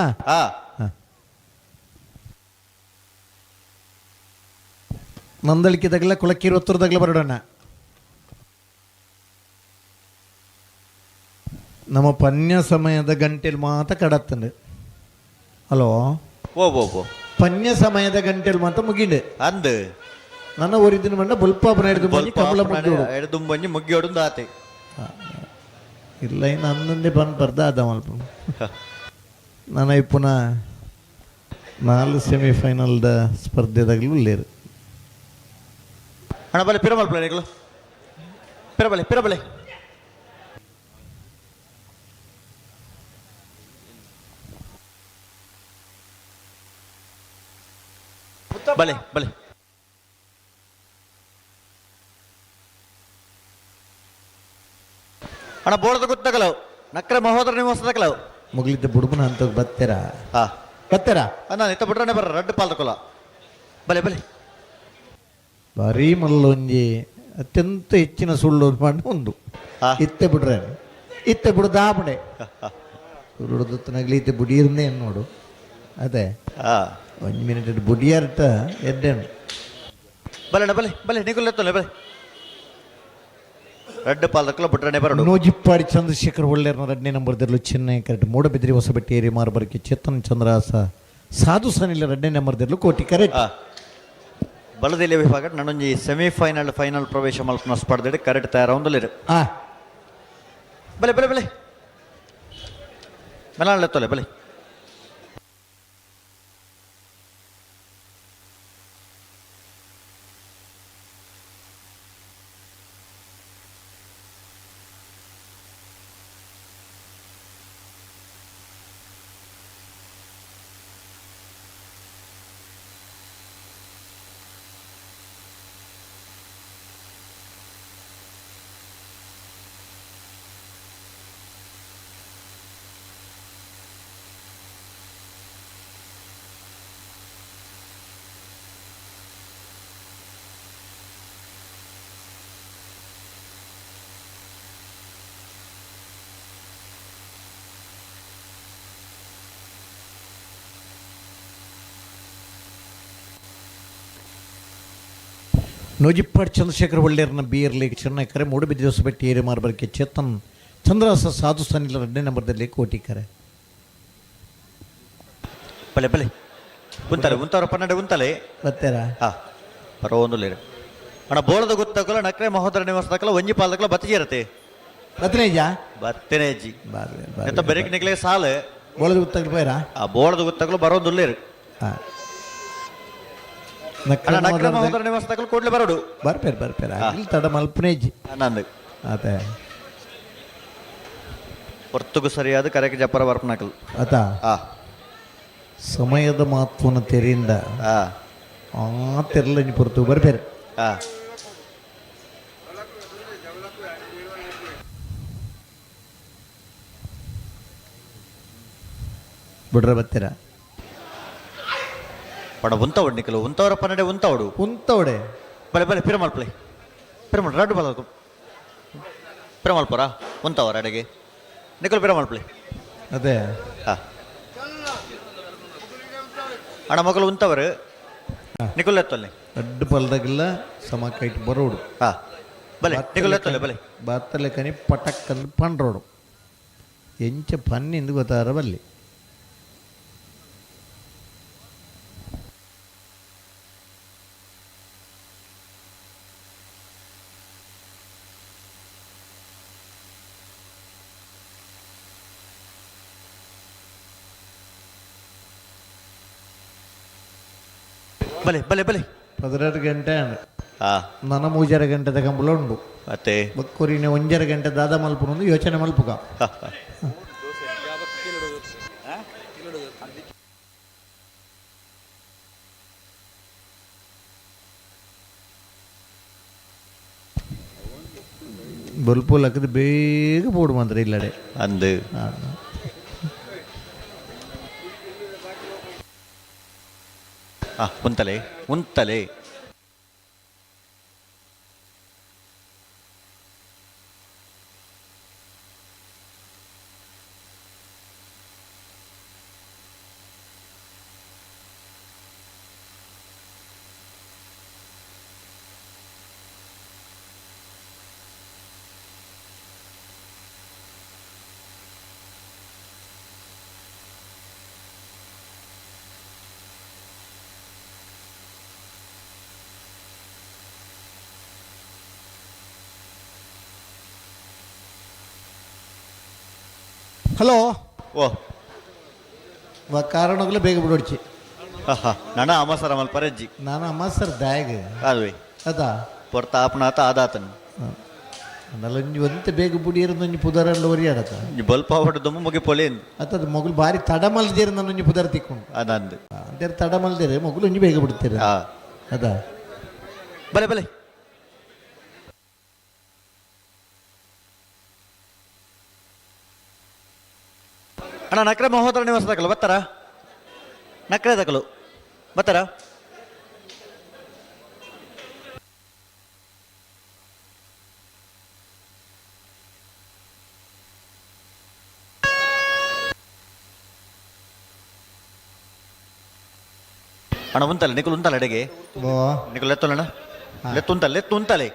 ನಂದಳಿಕೆ ತಗಲ ಕುಳಕ್ಕೀರು ಒತ್ತರದಾಗಲ ಬರೋಣ. ನಮ್ಮ ಪನ್ಯ ಸಮಯದ ಗಂಟೆಲಿ ಮಾತ್ರ ಕಡತ್ತಂಡು. ಹಲೋ. ಓ ಓ ಓ ಪನ್ಯ ಸಮಯದ ಗಂಟೆಲಿ ಮಾತ್ರ ಮುಗಿಂಡು ಅಂದು ನನ್ನ ಊರಿದ್ದಿನ ಮಂಡ ಬುಲ್ಪಾಪನ ಹಿಡಿದು ಬಂದು ಕಮಲ ಮುಗ್ಗಿಯೋಡು ಹಿಡಿದು ಬಂದು ಮುಗ್ಗಿಯೋಡು ಆತೆ. ಇಲ್ಲ ಇನ್ನು ಹನ್ನೊಂದೇ ಬಂದು ಬರ್ದ ಅದ ಮಲ್ಪ ನನ್ನ ಇಪ್ಪುನ 4 ಸೆಮಿಫೈನಲ್ದ ಸ್ಪರ್ಧೆದಾಗಲೂ ಉಳ್ಳೇರು. ಅಣ್ಣ ಬಲೆ ಪಿರಮಲ್ ಪ್ಲೇಯರ್ಗಳು ಪಿರಬಲೆ ಪಿರಬಲೆ. ಬಲೆ ಬಲೆ ಅಣ್ಣ ಬೋಳದ ಗೊತ್ತಗಲವು ನಕ್ರೆ ಮಹೋದರ ನಿವಾಸದಕಲವು ಮುಗ್ಲಿದ್ದ ಬುಡುಬನ ಅಂತ ಬತ್ತೆರಾ ಹಾ ಬತ್ತೆರಾ ಅಣ್ಣ ಇತ್ತ ಬಿಟ್ರನೆ ಬರ್ರ ರಡ್ಡು ಪಾಲ್ದಕೊಲ ಬಲೆ ಬಲೆ. ಭಾರೀ ಮಲ್ಲೊಂಜಿ ಅತ್ಯಂತ ಹೆಚ್ಚಿನ ಸುಳ್ಳು ಮಾಡಿ ಒಂದು ಇತ್ತೆ ಬಿಡ್ರೆ ಇತ್ತೆ ಬಿಡುದಾಪಡೆ ಸುರುಡುದತ್ತನಾಗಲಿ ಇತ್ತೆ ಬುಡಿಯರ್ನೇ ನೋಡು ಅದೇ ಒಂದು ಮಿನಿಟ್ ಬುಡಿಯರ್ತ ಎದ್ದೇನು ಬಲೆ ಬಲೆ ಬಲೆ ನಿಗುಲ್ ಬಲೆ ರಡ್ಡು ಪಾಲ್ದಕಲ ಬಿಟ್ರನೆ ಬರಡು. ನೂಜಿಪ್ಪಾಡಿ ಚಂದ್ರಶೇಖರ್ ಒಳ್ಳೆಯರ್ನ 2ನೇ ನಂಬರ್ದಲ್ಲೂ ಚೆನ್ನೈ ಕರೆಕ್ಟ್ ಮೂಡಬಿದ್ರಿ ಹೊಸಬೆಟ್ಟಿ ಏರಿ ಮಾರ್ಬರ್ಗೆ ಚೇತನ್ ಚಂದ್ರಾಸ ಸಾಧು ಸನಿಲ 2ನೇ ನಂಬರ್ದಲ್ಲೂ ಕೋಟಿ ಕರೆಕ್ಟ್. ಬಲದೆಲೆ ವಿಭಾಗ ನನ್ನೊಂಜಿ ಸೆಮಿಫೈನಲ್ ಫೈನಲ್ ಪ್ರವೇಶ ಮಲ್ಪನ ಸ್ಪರ್ಧೆ ಕರೆಕ್ಟ್ ತಯಾರ ಬಲೆ ಬಲೆ ಬಲೆ ಮೆಲಾನ್ ಬಲೆ. ನೂಜಿಪ್ಪಾಡಿ ಚಂದ್ರಶೇಖರ್ ಒಳ್ಳೆಯರ್ನ ಬಿಯರ್ ಲೀಗ್ ಚೆನ್ನೈ ಕರೆ ಮೂಡಬಿದ್ರಿ ಹೊಸಬೆಟ್ಟಿ ಏರಿ ಮಾರ್ಬರ್ಗೆ ಚೇತನ್ ಚಂದ್ರಾಸ ಸಾಧು ಸನಿಲ 2ನೇ ನಂಬರ್ದಲ್ಲಿ ಕೋಟಿ ಕರೆ. ಬಲೆ ಬಲೆ ಉಂತಲೆ ಉಂತವರ ಪನ್ನಡೆ ಉಂತಲೆ ಬತ್ತೆರಾ ಹಾ ಪರವೊಂದು ಅಣ್ಣ ಬೋಳದ ಗೊತ್ತಕಲ ನಕ್ರೆ ಮಹೋದರ ನಿವಾಸದಕಲ ಒಂಜಿ ಪಾಲ್ದಕಲ ಬತ್ತಿಜಿರತೆ ಬತ್ತನೇಜ ಬತ್ತನೇಜಿ ಎತ್ತ ಬೆರಕ್ ನಿಕ್ಲೆ ಸಾಲ ಬೋಳದ ಗೊತ್ತಾಗಲು ಪೋಯರಾ ಆ ಬೋಳದ ಗೊತ್ತಾಗಲು ಬರೋದುಲ್ಲೇರು. ಹಾಂ ನಕ್ರೆ ಮಹೋದರ ನಿವಾಸದಕಲ ಕೂಡ್ಲೆ ಬರೋಡು ಬರ್ಪೇರು ಬರ್ಪೇರು ಇಲ್ಲಿ ತಡ ಮಲ್ಪನೇಜಿ ನಂದು ಅದೇ ಹೊರ್ತುಗು ಸರಿಯಾದ ಕರೆಗೆ ಜಪ್ಪರ ಬರ್ಪನಕಲ್ ಆತ ಸಮಯದ ಮಹತ್ವನ ತೆರೆಯಿಂದ ಆ ತೆರಲ ಪೊರ್ತು ಬರ್ಪೇರು. ಬಿಡ್ರ ಬತ್ತೀರ ಪಡ ಉಂತವಡು ನಿಕಲು ಉಂತವರ ಪನ್ನಡೆ ಉಂತವಡು ಉಂತವಡೆ ಬಲೆ ಬಲೆ ಪಿರಮಲ್ ಪ್ಲೇ ಪಿರಮಲ್ ರಡ್ಡು ಬಲ ಪಿರಮಲ್ ಪೊರ ಉಂತವರ ಅಡೆಗೆ ನಿಕಲು ಪಿರಮಲ್ ಪ್ಲೇ ಅದೇ ಹಾಂ ಅಣ್ಣ ಮಕ್ಕಳು ಉಂತವರು ನಿಕುಲ್ ಎತ್ತಲ್ಲಿ ಅಡ್ಡು ಪಲ್ದಾಗೆಲ್ಲ ಸಮ ಕೈಟ್ ಬರೋಡು. ಹಾಂ ಬಲೆ ನಿಕುಲ್ ಎತ್ತಲೆ ಬಲೆ ಬಾತ್ತಲೆ ಕನಿ ಪಟಕ್ ಅಂದ್ ಪಂಡ್ರೋಡು ಎಂಚ ಪನ್ನಿಂದು ಗೊತ್ತಾರ ಬಲ್ಲಿ. ಬಲೆ ಬಲೆ ಬಲೆ 12 ಗಂಟೆ ನನ 3.5 ಗಂಟೆದ ಕಂಬಳ ಉಂಡು ಮತ್ತೆ ಬೊಕ್ಕೊರಿನ 1.5 ಗಂಟೆ ದಾದ ಮಲ್ಪುನೊಂದು ಯೋಚನೆ ಮಲ್ಪುಗ. ಬೊಲ್ಪುಲಕ್ಕದು ಬೇಗ ಬೋಡು ಮಾತ್ರ ಇಲ್ಲಡೆ ಅಂದು ಉಂತಲೆ ಉಂತಲೆ ಹಲೋ ಓ ಕಾರಣಗಳು ಬೇಗ ಬಿಡೋಡ್ಚಿ. ನನ ಅಮಸರ ಮಲ್ಪರಜ್ಜಿ ನಾನು ಅಮಸರ್ ದಾಯಗ್ ಅಲ್ವೇ ಅದಾ ಪೊರ್ತ ಆಪನಾತ ಆದಾತನ್ ನಲಂಜಿ ಒಂತೆ ಬೇಗ ಬುಡಿಯರೊಂಜಿ ಪುದರಲ್ಲ ಒರಿಯಾಡತ ಬಲ್ಪ ಹೊಟ್ಟು ದುಮ್ಮು ಮುಗಿ ಪೊಲೇನ್ ಅತ್ತದ ಮೊಗಲು ಬಾರಿ ತಡ ಮಲ್ದೇರು ನನ್ನೊಂಜಿ ಪುದರ್ ತಿಕ್ಕೊಂಡು ಅದಂದು ಅಂತಾರೆ ತಡ ಮಲ್ದೇರೆ ಮೊಗಲು ಒಂಜಿ ಬೇಗ ಬಿಡ್ತೀರ ಅದ ಬಲೆ ಬಲೆ ಅಣ್ಣ ನಕ್ರೆ ಮಹೋದರ ನಿವಾಸ ತಕಲು ಬತ್ತಾರ ನಕ್ರೆ ತಕಲು ಬತ್ತಾರ ಅಣ್ಣ ಉಂತಲ್ಲ ನಿಕುಲ್ ಉಂತಲ್ಲ ಅಡೆಗೆ ನಿಕುಲ್ ಎತ್ತಲ್ಲ ಲೆತ್ತುಂತಲ್ಲ ಲೆತ್ತುಂತಲೆ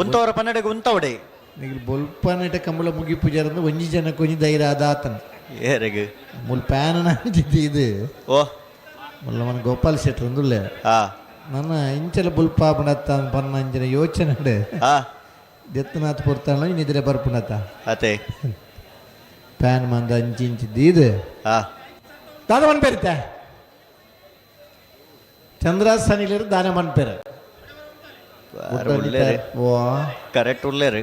ಉಂತವರ ಪನ್ನಡೆಗೆ ಉಂತವಡೆ ನಿಗಲ್ ಬೊಲ್ಪನೆಟ ಕಂಬಳ ಮುಗಿ ಪೂಜಾರಂದು ಒಂಜಿ ಜನಕ್ಕೆ ಒಂಜಿ ಧೈರ್ಯ ಅದಾತನ ಏರೆಗ್ ಮುಲ್ ಪ್ಯಾನ್ ಇದು ಓ ಮುಲ್ಲ ಮನ ಗೋಪಾಲ್ ಶೆಟ್ರ್ ಅಂದುಲ್ಲೆ ನನ್ನ ಇಂಚಲ ಬುಲ್ಪ ಪಣತ್ತ ಪನ್ನ ಅಂಚಿನ ಯೋಚನೆ ದೆತ್ತನಾಥ್ ಪೊರ್ತಾಳ ನಿದ್ರೆ ಬರ್ಪುಣತ ಅತೆ ಪ್ಯಾನ್ ಮಂದ ಅಂಚಿ ಇಂಚಿ ದೀದು ದಾದ ಮನ್ಪೇರಿತ ಚಂದ್ರಾಸನಿಲೇರು ದಾನ ಮನ್ಪೇರು ಓ ಕರೆಕ್ಟ್ ಉಳ್ಳೇರು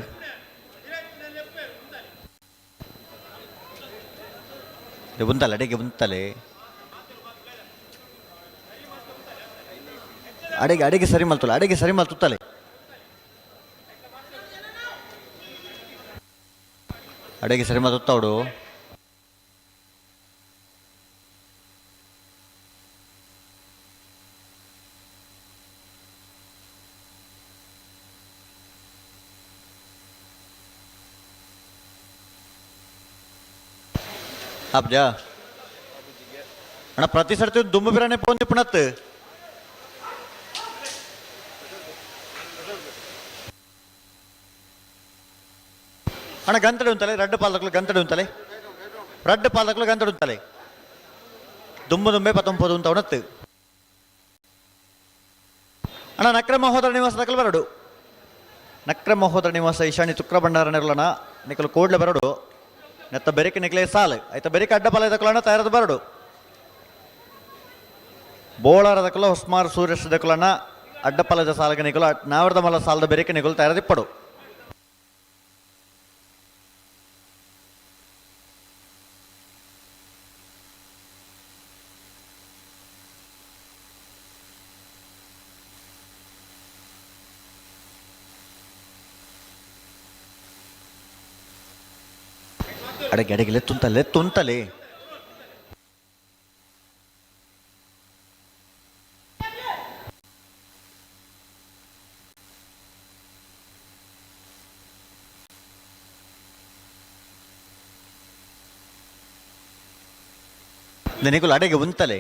ಉಂತಲ್ಲ ಅಡಿಗೆ ಉಂತಲೆ ಅಡಿಗೆ ಅಡಿಗೆ ಸರಿ ಮಲ್ತಲ್ಲ ಅಡಿಗೆ ಸರಿ ಮಲ್ತುತ್ತಲೆ ಅಡಿಗೆ ಸರಿ ಮಲ್ತುತ್ತವಡು ಅಬ್ಜಾ ಅಣ್ಣ ಪ್ರತಿ ಸರ್ತಿ ದುಮ್ಮು ಬಿರಾನೆ ಪೋಂದಿ ಪುಣತ್ ಅಣ್ಣ ಗಂತಡೆ ಉಂತಲೆ ರಡ್ಡು ಪಾಲಕ್ಲು ಗಂತಡೆ ಉಂತಲೆ ರಡ್ಡು ಪಾಲಕ್ಲು ಗಂತಡೆ ಉಂತಲೆ ದುಮ್ಮು ದುಂಬೆ ಪತ್ತೊಂಪದು ಉಂತ ಉಣತ್ತು ಅಣ್ಣ ನಕ್ರ ಮಹೋದರ ನಿವಾಸ ದಕಲ್ ಬರಡು ನಕ್ರ ಮಹೋದರ ನಿವಾಸ ಈಶಾನ್ಯ ತುಕ್ರ ಭಂಡಾರ ನೆರಳಣ ನಿಕಲು ಕೋಡ್ಲೆ ಬರಡು ನೆತ್ತ ಬೆರಿಕೆ ನಿಕ್ಲೆ ಸಾಲು ಆಯ್ತ ಬೆರಿಕೆ ಅಡ್ಡ ಪಲ ದಕಲಣ ತಯಾರದ ಬರಡು ಬೋಳಾರ ದಕಲ ಹೊಸ್ಮಾರ್ ಸೂರ್ಯಸ್ ದಕಲಣ ಅಡ್ಡ ಪಲದ ಸಾಲಗ ನಿಕಲು ನಾವರದ ಮಲ್ಲ ಸಾಲದ ಬೆರಿಕೆ ನಿಕಲು ತಯಾರದಿಪ್ಪಡು ಅಡಗೆ ಅಡಗೆ ಲೆತ್ತುಂತಲೆ ಲೆತ್ತುಂತಲೆ ನಿಕುಲು ಅಡೆಗೆ ಉಂತಲೆ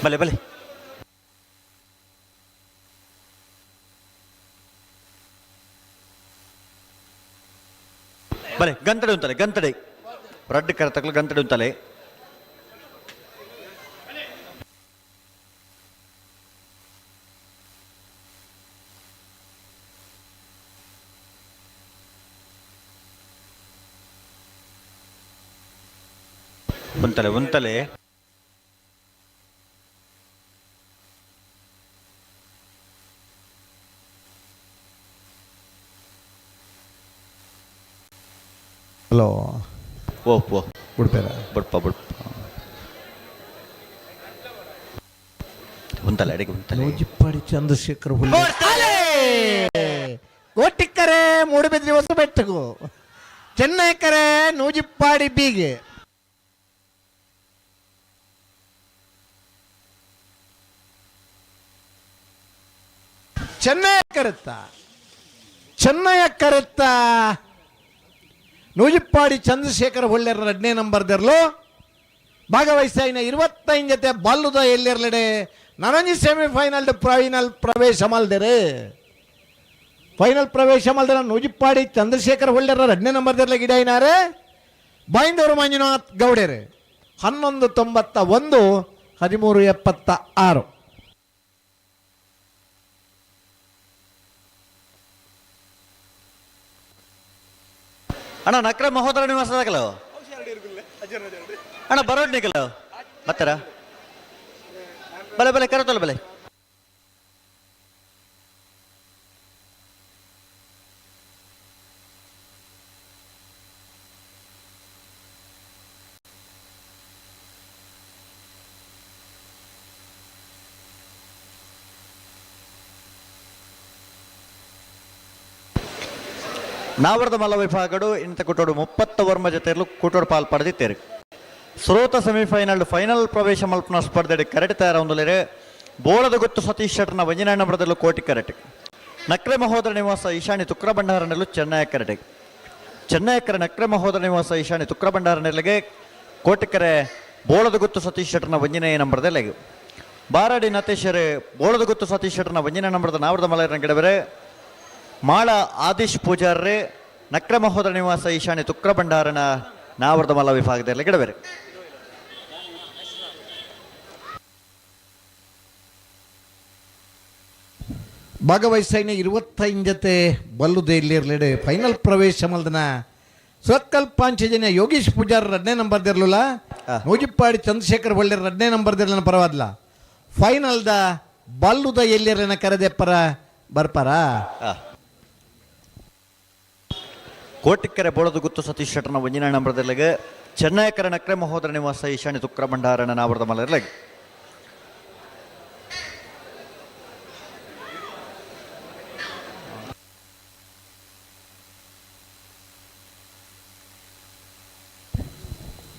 ಬಲೆ ಬಲೆ ಬಲೆ ಗಂತಡೆ ಉಂತಲೆ ಗಂತಡೆ ರಡ್ಡು ಕರತಕ್ಲು ಗಂತಡೆ ಉಂತಲೆ ಉಂತಲೆ ಉಂತಲೆ ಹಲೋ ಓ ಓ ಬಿಡ್ಬೇಡ ಬುಡ್ಪ ಬುಡ್ಪ ಉಂತಲೆ ಅಡಿಗೆ ಉಂತಲೆ ನೂಜಿಪ್ಪಾಡಿ ಚಂದ್ರಶೇಖರ್ ಹುಲ್ಲೆ ಕೋಟಿಕ್ಕರೆ ಮೂಡುಬಿದ್ರಿ ಹೊಸಬೆಟ್ಟಗು ಚೆನ್ನೈಕರೆ ನೂಜಿಪ್ಪಾಡಿ ಬೀಗೆ. Chennai ಕರೆತ್ತ ಚೆನ್ನಯ ಕರೆತ್ತ ನೂಜಿಪ್ಪಾಡಿ ಚಂದ್ರಶೇಖರ ಒಳ್ಳೆರ ಎರಡನೇ ನಂಬರ್ ದೆರ್ಲು ಭಾಗವಹಿಸಾಯಿನ 25 ಜೊತೆ ಬಲ್ಲುದ ಎಲ್ಲಿರ್ಲೆಡೆ ನನಂಜಿ ಸೆಮಿಫೈನಲ್ ಫೈನಲ್ ಪ್ರವೇಶ ಮಲ್ದೆರೆ. ಫೈನಲ್ ಪ್ರವೇಶ ಮಲ್ದರ ನೂಜಿಪ್ಪಾಡಿ ಚಂದ್ರಶೇಖರ ಒಳ್ಳೆರ ಎರಡನೇ ನಂಬರ್ ದೆರ್ಲೆ ಗಿಡಾಯಿನಾರೆ ಬೈಂದೂರು ಮಂಜುನಾಥ್ ಗೌಡೇರು 11.91 13.76. ಅಣ್ಣ ನಕ್ರ ಮಹೋದರ ನಿವಾಸದಾಗಲ ಅಣ್ಣ ಬರೋಡ್ ನಿಗಲ ಬತ್ತಾರ ಬಲೆ ಬಲೆ ಕರತಲ್ಲ ಬಲೆ. ನಾವರದ ಮಲ್ಲ ವಿಭಾಗಡು ಇಂತ ಕುಟೋಡು 30 ವರ್ಮ ಜೊತೆಯಲ್ಲೂ ಕುಟೋಡು ಪಾಲ್ ಪಡೆದಿತ್ತೇರು. ಸ್ರೋತ ಸೆಮಿಫೈನಲ್ ಫೈನಲ್ ಪ್ರವೇಶ ಮಲ್ಪನ ಸ್ಪರ್ಧೆ ಕರೆಟ್ ತಯಾರೊಂದುಲೇರು ಬೋಳದ ಗೊತ್ತು ಸತೀಶ್ ಶೆಟ್ಟರ್ನ ವಂಜನಾಯಣ ಕೋಟಿ ಕರೆಟ್ ನಕ್ರೆ ಮಹೋದರ ನಿವಾಸ ಈಶಾನಿ ತುಕ್ರ ಭಂಡಾರನಲ್ಲೂ ಚೆನ್ನೈ ಕರೆಟೆ ಚೆನ್ನೈಕರ ನಕ್ರೆ ಮಹೋದರ ನಿವಾಸ ಈಶಾನಿ ತುಕ್ರ ಭಂಡಾರನೆಲ್ಲಿಗೆ ಕೋಟಿಕರೆ ಬೋಳದ ಗೊತ್ತು ಸತೀಶ್ ಶೆಟ್ಟರ್ನ ವಂಜನೆಯ ನಂಬರ್ದೆಲೆಗೆ ಬಾರಾಡಿ ನತೇಶರು ಬೋಳದ ಗೊತ್ತು ಸತೀಶ್ ಶೆಟ್ಟರ್ನ ವಂಜನೆ ನಂಬರ್ದ ನಾವರದ ಮಲಯರನ ಗಿಡಬರೆ ಮಾಳ ಆದಿಶ್ ಪೂಜಾರ್ರೆ ನಕ್ರ ಮಹೋದರ ನಿವಾಸ ಈಶಾನಿ ತುಕ್ರ ಭಂಡಾರನ ನಾವರದ ಮಲ್ಲ ವಿಭಾಗದಲ್ಲಿ ಗಿಡಬೇರೆ. ಭಾಗವಹಿಸೈನ 25 ಜೊತೆ ಬಲ್ಲುದೆ ಇಲ್ಲಿರ್ಲೆಡೆ ಫೈನಲ್ ಪ್ರವೇಶ ಮಲ್ದನ ಸುರತ್ಕಲ್ ಪಾಂಚಜನ್ಯ ಯೋಗೀಶ್ ಪೂಜಾರ್ ಎರಡನೇ ನಂಬರ್ ದಿರ್ಲಿಲ್ಲ, ನೂಜಿಪ್ಪಾಡಿ ಚಂದ್ರಶೇಖರ್ ಒಳ್ಳೆ ಎರಡನೇ ನಂಬರ್ ದಿರ್ಲನ ಪರವಾದ್ಲ ಫೈನಲ್ದ ಬಲ್ಲುದ ಎಲ್ಲಿರ್ಲಿನ ಕರೆದೆ ಪರ ಬರ್ಪಾರ. ಕೋಟಿಕೆರೆ ಬೋಳದ ಗುತ್ತು ಸತೀಶ್ ಶೆಟ್ಟರ್ನ ಒಂಜಿನ ನಂಬರ್ದಲ್ಲಿಗೆ ಚೆನ್ನೈಕರ ನಕ್ರೆ ಮಹೋದರ ನಿವಾಸ ಈಶಾನ್ಯ ತುಕ್ರ ಭಂಡಾರನ ನಾವರದ ಮಲರ್ಲಗೆ.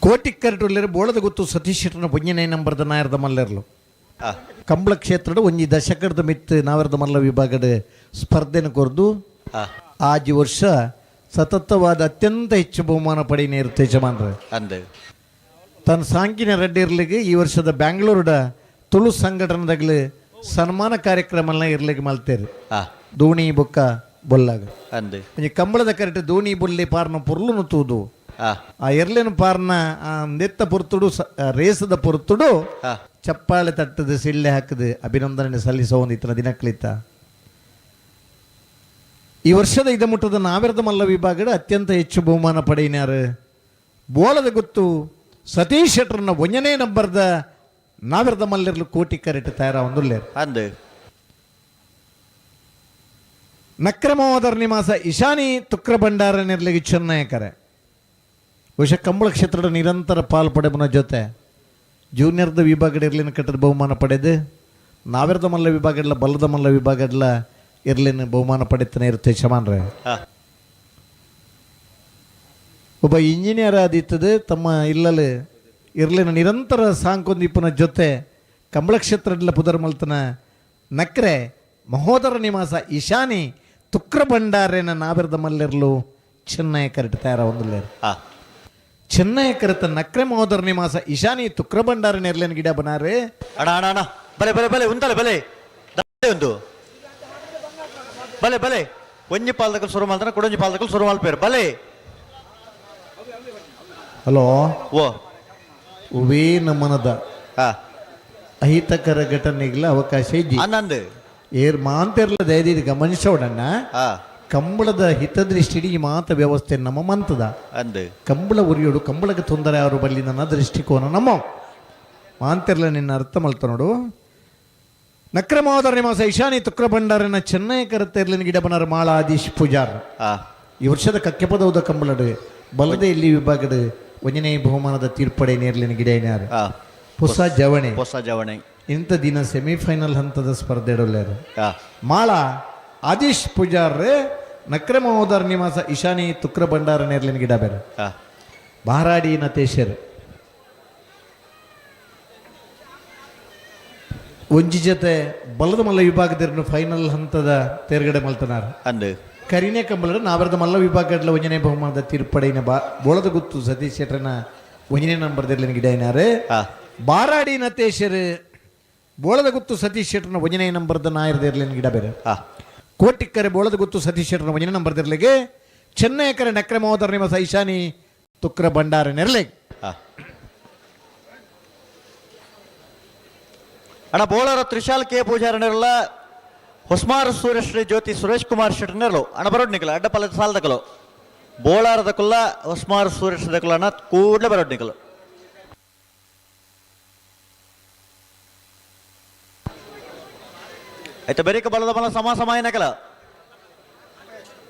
ಕೋಟಿಕ್ಕರಟುಲ್ಲೆರ್ ಬೋಳದ ಗುತ್ತು ಸತೀಶ್ ಶೆಟ್ಟರ್ನ ಒಂಜನೇ ನಂಬರ್ದ ನಾಯರ್ದ ಮಲ್ಲೆರ್ಲು ಕಂಬಳ ಕ್ಷೇತ್ರದ ಒಂಜಿ ದಶಕದ ಮಿತ್ ನಾವರದ ಮಲ್ಲ ವಿಭಾಗದ ಸ್ಪರ್ಧೆನ ಕೊರ್ದು ಆಜಿ ವರ್ಷ ಸತತವಾದ ಅತ್ಯಂತ ಹೆಚ್ಚು ಬಹುಮಾನ ಪಡೆಯನೇ ಇರುತ್ತೆ ಯಜಮಾನ್ರೆ. ಅಂದೆ ತನ್ನ ಸಾಂಕಿನ ರೆಡ್ಡಿ ಇರ್ಲಿಕ್ಕೆ ಈ ವರ್ಷದ ಬ್ಯಾಂಗ್ಳೂರ್ಡ ತುಳು ಸಂಘಟನದಾಗಲಿ ಸನ್ಮಾನ ಕಾರ್ಯಕ್ರಮ ಇರ್ಲಿಕ್ಕೆ ಮಲ್ತೇರು ದೋಣಿ ಬೊಕ್ಕ ಬೊಲ್ಲಾಗ ಅಂದೆ ಒಂಜಿ ಕಂಬಳದ ಕರೆಟ್ ದೋಣಿ ಬೊಲ್ಲಿ ಪಾರ್ನ ಪೊರ್ಲುನು ತೂದು ಆ ಎರ್ಲೆನು ಪಾರ್ನ ನೆತ್ತ ಪೊರ್ತುಡು ರೇಸದ ಪೊರ್ತುಡು ಚಪ್ಪಾಳೆ ತಟ್ಟದು ಸಿಳ್ಳೆ ಹಾಕದು ಅಭಿನಂದನೆ ಸಲ್ಲಿಸೋ ಒಂದು ಇತನ ದಿನಕ್ಕಳಿತ. ಈ ವರ್ಷದ ಇದಮುಟ್ಟದ ನಾವೆರದ ಮಲ್ಲ ವಿಭಾಗದ ಅತ್ಯಂತ ಹೆಚ್ಚು ಬಹುಮಾನ ಪಡೆಯಿನಾರು ಬೋಳದ ಗೊತ್ತು ಸತೀಶ್ ಶೆಟ್ಟರ್ನ ಒಂಜನೇ ನಂಬರ್ದ ನಾವೆರದ ಮಲ್ಲಿರ್ಲು ಕೋಟಿ ಕರೆಟ್ ತಯಾರ ಒಂದುಲ್ಲೇರು. ಅಂದು ನಕ್ರಮೋದರ ನಿವಾಸ ಇಶಾನಿ ತುಕ್ರ ಭಂಡಾರ ನಿರ್ಲಿಗೆ ಚೆನ್ನಯಕರೆ ಬಹುಶಃ ಕಂಬಳ ಕ್ಷೇತ್ರದ ನಿರಂತರ ಪಾಲು ಪಡೆಬನ ಜೊತೆ ಜೂನಿಯರ್ದ ವಿಭಾಗದ ಇರ್ಲಿನ ಕಟ್ಟದ ಬಹುಮಾನ ಪಡೆದು ನಾವೆರದ ಮಲ್ಲ ವಿಭಾಗಡ್ಲ ಬಲ್ಲದ ಮಲ್ಲ ವಿಭಾಗಡ್ಲ ಇರ್ಲಿನ ಬಹುಮಾನ ಪಡೆತಾನೆ ಇರುತ್ತೆ ಯಜಮಾನ್ರೆ. ಒಬ್ಬ ಇಂಜಿನಿಯರ್ ಆದಿತ್ತದು ತಮ್ಮ ಇಲ್ಲಲ್ಲಿ ಇರ್ಲಿನ ನಿರಂತರ ಸಾಂಕೊಂದಿಪ್ಪನ ಜೊತೆ ಕಂಬಳ ಕ್ಷೇತ್ರಡ್ಲ ಪುದರ್ ಮಲ್ತನ ನಕ್ರೆ ಮಹೋದರ ನಿವಾಸ ಈಶಾನಿ ತುಕ್ರ ಭಂಡಾರೇನ ನಾವೆರದ ಮಲ್ಲಿರ್ಲು ಚೆನ್ನೈ ಕರೆಟ್ ತಯಾರ ಒಂದುಲ್ಲೇರು. ಚೆನ್ನೈ ಕರೆತ ನಕ್ರೆ ಮಹೋದರ ನಿವಾಸ ಈಶಾನಿ ತುಕ್ರ ಭಂಡಾರ ನೆರ್ಲೇನ ಗಿಡ ಬನಾರೆ. ಅಣ್ಣ ಅಣ್ಣ ಅಣ್ಣ ಬಲೆ ಬಲೆ ಬಲೆ ಉಂತಲೆ ಬಲೆ ಒಂದು ಬಲೆ ಬಲೆ ಒಂಜಿ ಪಾಲ್ದಕಲ್ ಶುರು ಮಾಡ್ತಾನೆ ಕುಡೊಂಜಿ ಪಾಲ್ದಕಲ್ ಶುರು ಮಲ್ಪೇರು ಬಲೆ. ಹಲೋ ಓ ಉವೇ ನಮನದ ಅಹಿತಕರ ಘಟನೆಗಳ ಅವಕಾಶ ಇಜ್ಜಿ ಅನ್ನಂದು ಏರ್ ಮಾಂತೆರ್ಲ ದಯದೀದಿ ಗಮನಿಸೋಡಣ್ಣ ಕಂಬಳದ ಹಿತದೃಷ್ಟಿ ಈ ಮಾತ ವ್ಯವಸ್ಥೆ ನಮ್ಮ ಮಂತದ ಅಂದು ಕಂಬಳ ಉರಿಯೋಡು ಕಂಬಳಕ್ಕೆ ತೊಂದರೆ ಅವರು ಬಲ್ಲಿ ನನ್ನ ದೃಷ್ಟಿಕೋನ ನಮ್ಮ ಮಾಂತೆರ್ಲ ನಿನ್ನ ಅರ್ಥ ಮಲ್ತ ನೋಡು. ನಕ್ರಮೋದರ ನಿವಾಸ ಈಶಾನಿ ತುಕ್ರ ಭಂಡಾರನ ಚೆನ್ನೈ ಕರತೆರ್ಲಿನ ಗಿಡಬನರ ಮಾಳಾಧೀಶ್ ಪೂಜಾರ್ ಈ ವರ್ಷದ ಕಕ್ಕೆಪದೌದ ಕಂಬಳಡು ಬಲದೆ ಇಲ್ಲಿ ವಿಭಾಗದ ಒಂಜನೇ ಬಹುಮಾನದ ತೀರ್ಪಡೆ ನೇರ್ಲಿನ ಗಿಡ ಹೊಸ ಜವಣೆ ಹೊಸ ಜವಣೆ ಇಂಥ ದಿನ ಸೆಮಿಫೈನಲ್ ಹಂತದ ಸ್ಪರ್ಧೆ ಇಡೋಲ್ಲೇರು. ಮಾಳ ಆದೀಶ್ ಪೂಜಾರ್ ನಕ್ರಮೋದರ ನಿವಾಸ ಈಶಾನಿ ತುಕ್ರ ಭಂಡಾರ ನೇರ್ಲಿನ ಗಿಡ ಬೇರೆ ಬಾರಾಡಿ ನತೇಶರ್ ಒಂಜಿ ಜೊತೆ ಬಲದ ಮಲ್ಲ ವಿಭಾಗದ ಫೈನಲ್ ಹಂತದ ತೇರ್ಗಡೆ ಮಲ್ತನಾರ್ ಅಂದು ಕರಿನೇ ಕಂಬಳದ ನಾವರದ ಮಲ್ಲ ವಿಭಾಗದ ಒಂಜನೇ ಬಹುಮಾನದ ತೀರ್ಪಡೆಯಿನ ಬೋಳದ ಗುತ್ತು ಸತೀಶ್ ಶೆಟ್ಟರ್ನ ಒಂಜನೇ ನಂಬರ್ದಲ್ಲಿ ಗಿಡೈನಾರು. ಬಾರಾಡಿ ನತೇಶರ್ ಬೋಳದ ಗುತ್ತು ಸತೀಶ್ ಶೆಟ್ಟರ್ನ ಒಂಜನೇ ನಂಬರ್ದ ನಾಯರ್ದಿರ್ಲಿನ ಗಿಡ ಬೇರೆ. ಕೋಟಿಕ್ಕರೆ ಬೋಳದ ಗುತ್ತು ಸತೀಶ್ ಶೆಟ್ಟರ್ನ ಒಂಜನೇ ನಂಬರ್ದಿರ್ಲಿಗೆ ಚೆನ್ನೈಕರೆ ನಕ್ರಮೋದರ ನಿಮ್ಮ ಸೈಶಾನಿ ತುಕ್ರ ಭಂಡಾರ ನೆರಲೆ. ಅಣ್ಣ ಬೋಳರ ತ್ರಿಶಾಲ್ ಕೆ ಪೂಜಾರನಿರಲ್ಲ ಹೊಸ್ಮಾರು ಸೂರ್ಯಶ್ರೀ ಜ್ಯೋತಿ ಸುರೇಶ್ ಕುಮಾರ್ ಶೆಟ್ಟರ್ನೆರಲು ಅಣ್ಣ ಬರೋಡ್ ನಿಕಲ ಅಡ್ಡ ಪಲದ ಸಾಲದಕಲು ಬೋಳಾರದ ಕುಲ್ಲ ಹೊಸ್ಮಾರು ಸೂರ್ಯಶ್ರೀ ದಕಲ ಅಣ್ಣ ಕೂಡಲೇ ಬರೋಡ್ ನಿಕಲು. ಆಯ್ತಾ ಬೆರಿಕ ಬಲದ ಬಲ ಸಮ ಸಮಾಯ ನಕಲ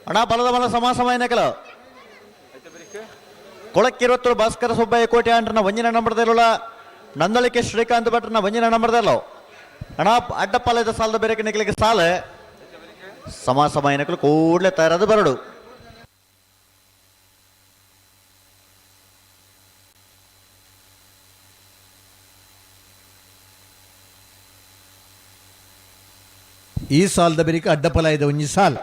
ಅಣ್ಣ ಬಲದ ಬಲ ಸಮ ಸಮಾಯ ನಕಲ ಕೊಳಕ್ಕಿರುವತ್ತರು ಭಾಸ್ಕರ ಸುಬ್ಬಯ್ಯ ಕೋಟೆ ಅಂಟ್ರನ ಒಂಜಿನ ನಂಬರ್ದಿರಲ್ಲ ನಂದಳಿಕೆ ಶ್ರೀಕಾಂತ್ ಭಟ್ರನ ಒಂಜಿನ ನಂಬರ್ದಲ್ಲ ಅಣ್ಣ ಅಡ್ಡ ಪಾಲದ ಸಾಲದ ಬೇರೆ ನಿಕಲಿಗೆ ಸಾಲ ಸಮ ಸಮಾಯ ನಕಲು ಕೂಡಲೇ ತಯಾರಾದ ಬರಡು. ಈ ಸಾಲದ ಬೆರಿಕ ಅಡ್ಡಪಲ ಇದೆ ಒಂಜಿ ಸಾಲ್.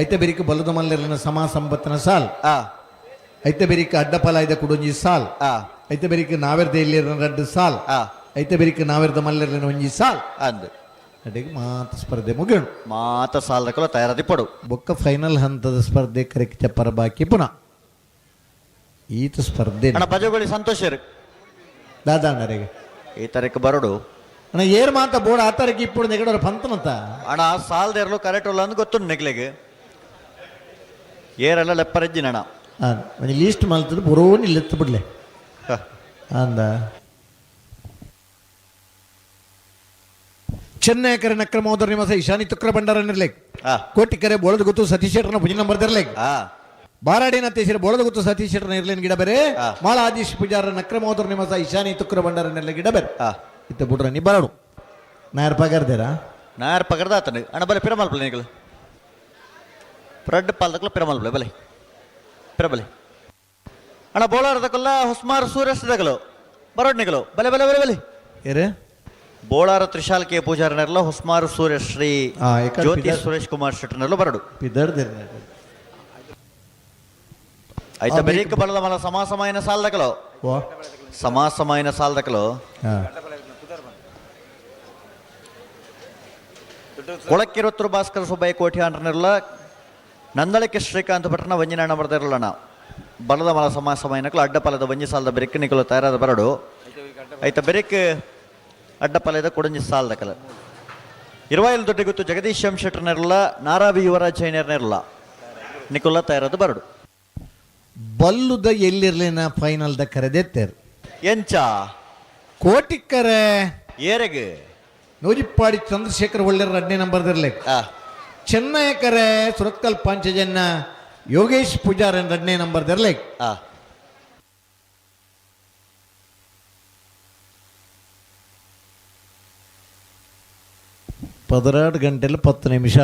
ಐತೆ ಬೆರಿಕ ಬಲದ ಮಲ್ಲರ್ಲಿನ ಸಮ ಸಂಪತ್ತಿನ ಸಾಲ್. ಐತೆ ಬೆರಿಕ ಅಡ್ಡಪಲ ಇದೆ ಕುಡೊಂಜಿ ಸಾಲ್. ಐತೆ ಬೆರಿಕ ನಾವೆರ್ದ ಇಲ್ಲಿರ ರಡ್ಡು ಸಾಲ್. ಐತೆ ಬೆರಿಕ ನಾವೆರ್ದ ಮಲ್ಲರ್ಲಿನ ಒಂಜಿ ಸಾಲ್. ಅಂದು ಅಡಿಗೆ ಮಾತ ಸ್ಪರ್ಧೆ ಮುಗಿಯೋಣ. ಮಾತ ಸಾಲದಕಲು ತಯಾರಾದಿ ಪಡು. ಬೊಕ್ಕ ಫೈನಲ್ ಹಂತದ ಸ್ಪರ್ಧೆ ಕರೆಕ್ ಚಪ್ಪರ ಬಾಕಿ ಪುನಃ ಈತ ಸ್ಪರ್ಧೆ. ಅಣ್ಣ ಬಜಗೋಳಿ ಸಂತೋಷರು ದಾದಾ ಅಣ್ಣರಿಗೆ ಈ ತಾರೀಕು ಬರಡು. ಅಣ್ಣ ಏರ್ ಮಾತ ಬೋರ್ಡ್ ಆ ತಾರೀಕು ಇಪ್ಪು ನೆಗಡೋರು ಪಂತನಂತ. ಅಣ್ಣ ಸಾಲದೇರ್ಲು ಕರೆಕ್ಟ್ ಉಲ್ಲ ಅಂದ್ ಗೊತ್ತು ನೆಗ್ಲೆಗ್ ಏರೆಲ್ಲ ಲೆಪ್ಪರಜ್ಜಿನ ಅಣ್ಣ. ಒಂಜಿ ಲೀಸ್ಟ್ ಮಲ್ತದ ಬರೋನಿ ಲೆತ್ತು ಬಿಡ್ಲೆ ಅಂದ. ಚೆನ್ನೈಕರ ನಕ್ರಮೋದರ ನಿವಾಸ ಈಶಾನಿ ತುಕ್ರ ಭಂಡಾರ ನಿರ್ಲೇಕ್. ಕೋಟಿಕರೆ ಬೋಳದ ಗೊತ್ತು ಸತೀಶ್ ಶೆಟ್ಟರ್ನ ಭುಜ ನಂಬರ್ ದಿರ್ಲೇಕ್. ಬಾರಾಡಿ ನತೇಶರ ಬೋಳದ ಗೊತ್ತು ಸತೀಶ್ ಶೆಟ್ಟರ್ನ ಇರ್ಲೇನ್ ಗಿಡ ಬೇರೆ. ಮಾಳ ಆದೀಶ್ ಪೂಜಾರ ನಕ್ರಮೋದರ ನಿವಾಸ ಈಶಾನಿ ತುಕ್ರ ಭಂಡಾರ ನಿರ್ಲೆ ಗಿಡ ಬೇರೆ. ಇತ್ತ ಬುಡ್ರ ನೀ ಬರಡು ನಾಯರ್ ಪಗರ್ದೇರಾ ನಾಯರ್ ಪಗರ್ದ ಆತನು ಅಣ್ಣ ಬಲೆ ಪಿರಮಲ್ಪಲೆ ನಿಕಲು ರಡ್ಡು ಪಾಲ್ದಕ್ಲ ಪಿರಮಲ್ಪಲೆ ಬಲೆ ಪಿರಬಲೆ ಅಣ್ಣ ಬೋಳಾರದಕಲ್ಲ ಹೊಸ್ಮಾರು ಸೂರ್ಯಸ್ತದಕಲು ಬರೋಡ್ ನಿಕಲು ಬಲೆ ಬಲೆ ಬಲೆ ಬಲೆ. ಏರೆ ಬೋಳಾರ ತ್ರಿಶಾಲ್ ಕೆ ಪೂಜಾರನೆಲ್ಲ ಹೊಸ್ಮಾರು ಸೂರ್ಯಶ್ರೀ ಜ್ಯೋತಿ ಸುರೇಶ್ ಕುಮಾರ್ ಶೆಟ್ಟರ್ನೆಲ್ಲ ಬರಡು. ಆಯ್ತಾ ಬೆರೀಕ ಬಲದ ಮಲ ಸಮಾಸಮಾಯನ ಸಾಲದಕಲು ಸಮಾಸಮಾಯನ ಸಾಲದಕಲು ಕೊಳಕ್ಕಿರುತ್ತರು ಭಾಸ್ಕರ ಸುಬ್ಬಯ್ಯ ಕೋಟಿ ಅಂಟ್ರನೆಲ್ಲ ನಂದಳಿಕೆ ಶ್ರೀಕಾಂತ್ ಭಟ್ರನ ವಂಜಿನ ಬರ್ದಿರಲ್ಲ ಬಲದ ಮಲ ಸಮಾಸಮಾಯನಕಲು ಅಡ್ಡ ಪಲದ ಒಂಜಿ ಸಾಲದ ಬೆರಿಕ್ ನಿಕಲು ತಯಾರಾದ ಬರಡು. ಆಯ್ತಾ ಬೆರಿಕ್ ಅಡ್ಡ ಪಲದ ಕೊಡಂಜಿ ಸಾಲದಕಲ ಇರುವಾಯಿಲ್ ದೊಡ್ಡ ಗೊತ್ತು ಜಗದೀಶ್ ಎಂ ಶೆಟ್ಟರ್ನೆರಲ್ಲ ನಾರಾವಿ ಯುವರಾಜ್ ಜೈನರ್ನೆರಲ್ಲ ನಿಕುಲ್ಲ ತಯಾರಾದ ಬರಡು. ಬಲ್ಲುದ ಎಲ್ಲಿರ್ಲಿನ ಫೈನಲ್ the ಕರೆದೆತ್ತೇರ್ ಎಂಚ ಕೋಟಿಕ್ಕರೆ ಏರೆಗ್ ನೂಜಿಪ್ಪಾಡಿ ಚಂದ್ರಶೇಖರ್ ಒಳ್ಳೆರ ಎರಡನೇ ನಂಬರ್ದಿರ್ಲಿ. ಚೆನ್ನೈಕರೆ ಸುರತ್ಕಲ್ ಪಾಂಚಜನ್ಯ ಯೋಗೇಶ್ ಪೂಜಾರ್ ಎರಡನೇ ನಂಬರ್ದಿರ್ಲಿ. 16 ಗಂಟೆಲಿ 10 ನಿಮಿಷ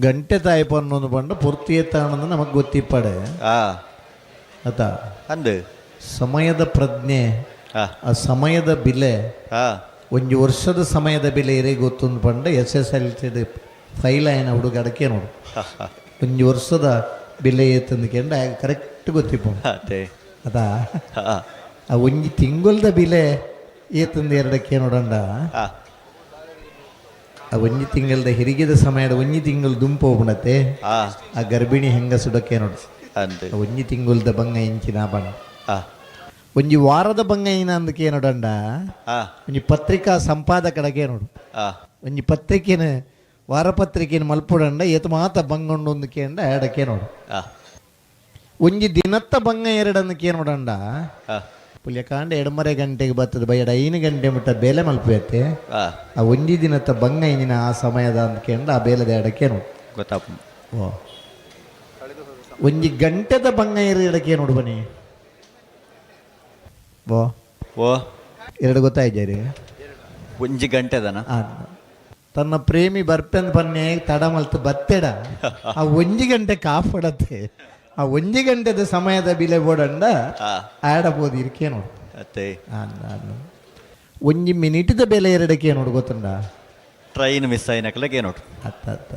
ಗಂಟೆ ತಾಯ್ಪ ಅನ್ನೊಂದು ಪಂಡ ಪೂರ್ತಿ ಎತ್ತಾಣಂದು ನಮಗೆ ಗೊತ್ತಿಪ್ಪಾಡೆ ಆತ ಅಂದು ಸಮಯದ ಪ್ರಜ್ಞೆ, ಆ ಸಮಯದ ಬೆಲೆ, ಒಂಜಿ ವರ್ಷದ ಸಮಯದ ಬೆಲೆ ಇರೇ ಗೊತ್ತೊಂದು ಪಂಡ S S L C file ಆಯ್ನ ಹುಡುಗ ಅಡಕೆ ನೋಡು ಒಂಜಿ ವರ್ಷದ ಬೆಲೆ ಏತಂದು ಕರೆಕ್ಟ್ ಗೊತ್ತಿಪ್ಪ ಅದಾ. ಆ ಒಂಜಿ ತಿಂಗೊಲ್ದ ಬೆಲೆ ಏತಂದು ಎರಡಕ್ಕೆ ನೋಡಂಡ ಆ ಒಂಜಿ ತಿಂಗಳದ ಹೆರಿಗೆದ ಸಮಯದ ಒಂಜಿ ತಿಂಗಳು ದುಂಪು ಹೋಗ್ಬಿಡತ್ತೆ ಆ ಗರ್ಭಿಣಿ ಹೆಂಗ ಸುಡಕ್ಕೆ ನೋಡು ಒಂಜಿ ತಿಂಗಳದ ಬಂಗ ಇಂಚಿನ ಬಣ್ಣ ಒಂಜಿ ವಾರದ ಬಂಗ ಏನ ಅಂದಕ್ಕೆ ನೋಡಂಡ ಒಂಜಿ ಪತ್ರಿಕಾ ಸಂಪಾದಕಡಗೆ ನೋಡು ಒಂಜಿ ಪತ್ರಿಕೆನ ವಾರಪತ್ರಿಕೆನ ಮಲ್ಪುಡಂಡ ಏತ ಮಾತ ಬಂಗುಂಡು ಒಂದಕ್ಕೆ ಎಡಕ್ಕೆ ನೋಡು ಒಂಜಿ ದಿನತ್ತ ಬಂಗ ಎರಡನ್ನಕ್ಕೆ ನೋಡಂಡ ಪುಲ್ಯಕಾಂಡ ಎಡಮರೆ ಗಂಟೆಗೆ ಬರ್ತದೆ ಬೈಯಡ 5 ಗಂಟೆ ಮುಟ್ಟ ಬೇಲೆ ಮಲ್ಪೈತೆ ಆ ಒಂಜಿ ದಿನತ್ತ ಬಂಗ ಇಂಜಿನ ಆ ಸಮಯದ ಅಂದ್ಕೊಂಡ ಆ ಬೇಲದ ಎಡಕ್ಕೆ ನೋಡು ಗೊತ್ತಾಪ. ಓ ಒಂಜಿ ಗಂಟೆದ ಬಂಗ ಎಡಕ್ಕೆ ನೋಡು ಬನ್ನಿ ಬೋ ಓ ಎರಡು ಗೊತ್ತಾಯ್ತು ಒಂಜಿ ಗಂಟೆದನ ತನ್ನ ಪ್ರೇಮಿ ಬರ್ಪೆಂದ್ ಪನ್ನೆ ತಡ ಮಲ್ತು ಬತ್ತೆಡ ಆ ಒಂಜಿ ಗಂಟೆ ಕಾಫಡತ್ತೆ ಆ ಒಂಜಿ ಗಂಟೆದ ಸಮಯದ ಬಿಲೆ ಬೋಡಂಡ ಆಡಬೋದು ಇರ್ಕೆ ನೋಡು. ಅತ್ತೆ. ಒಂಜಿ ಮಿನಿಟ್ದ ಬೆಲೆ ಎರಡಕ್ಕೆ ನೋಡು ಗೊತ್ತುಂಡ? ಟ್ರೈನ್ ಮಿಸ್ ಆಯ್ನಕ್ಲಕ್ಕೆ ನೋಡು. ಅತ್ತ ಅತ್ತ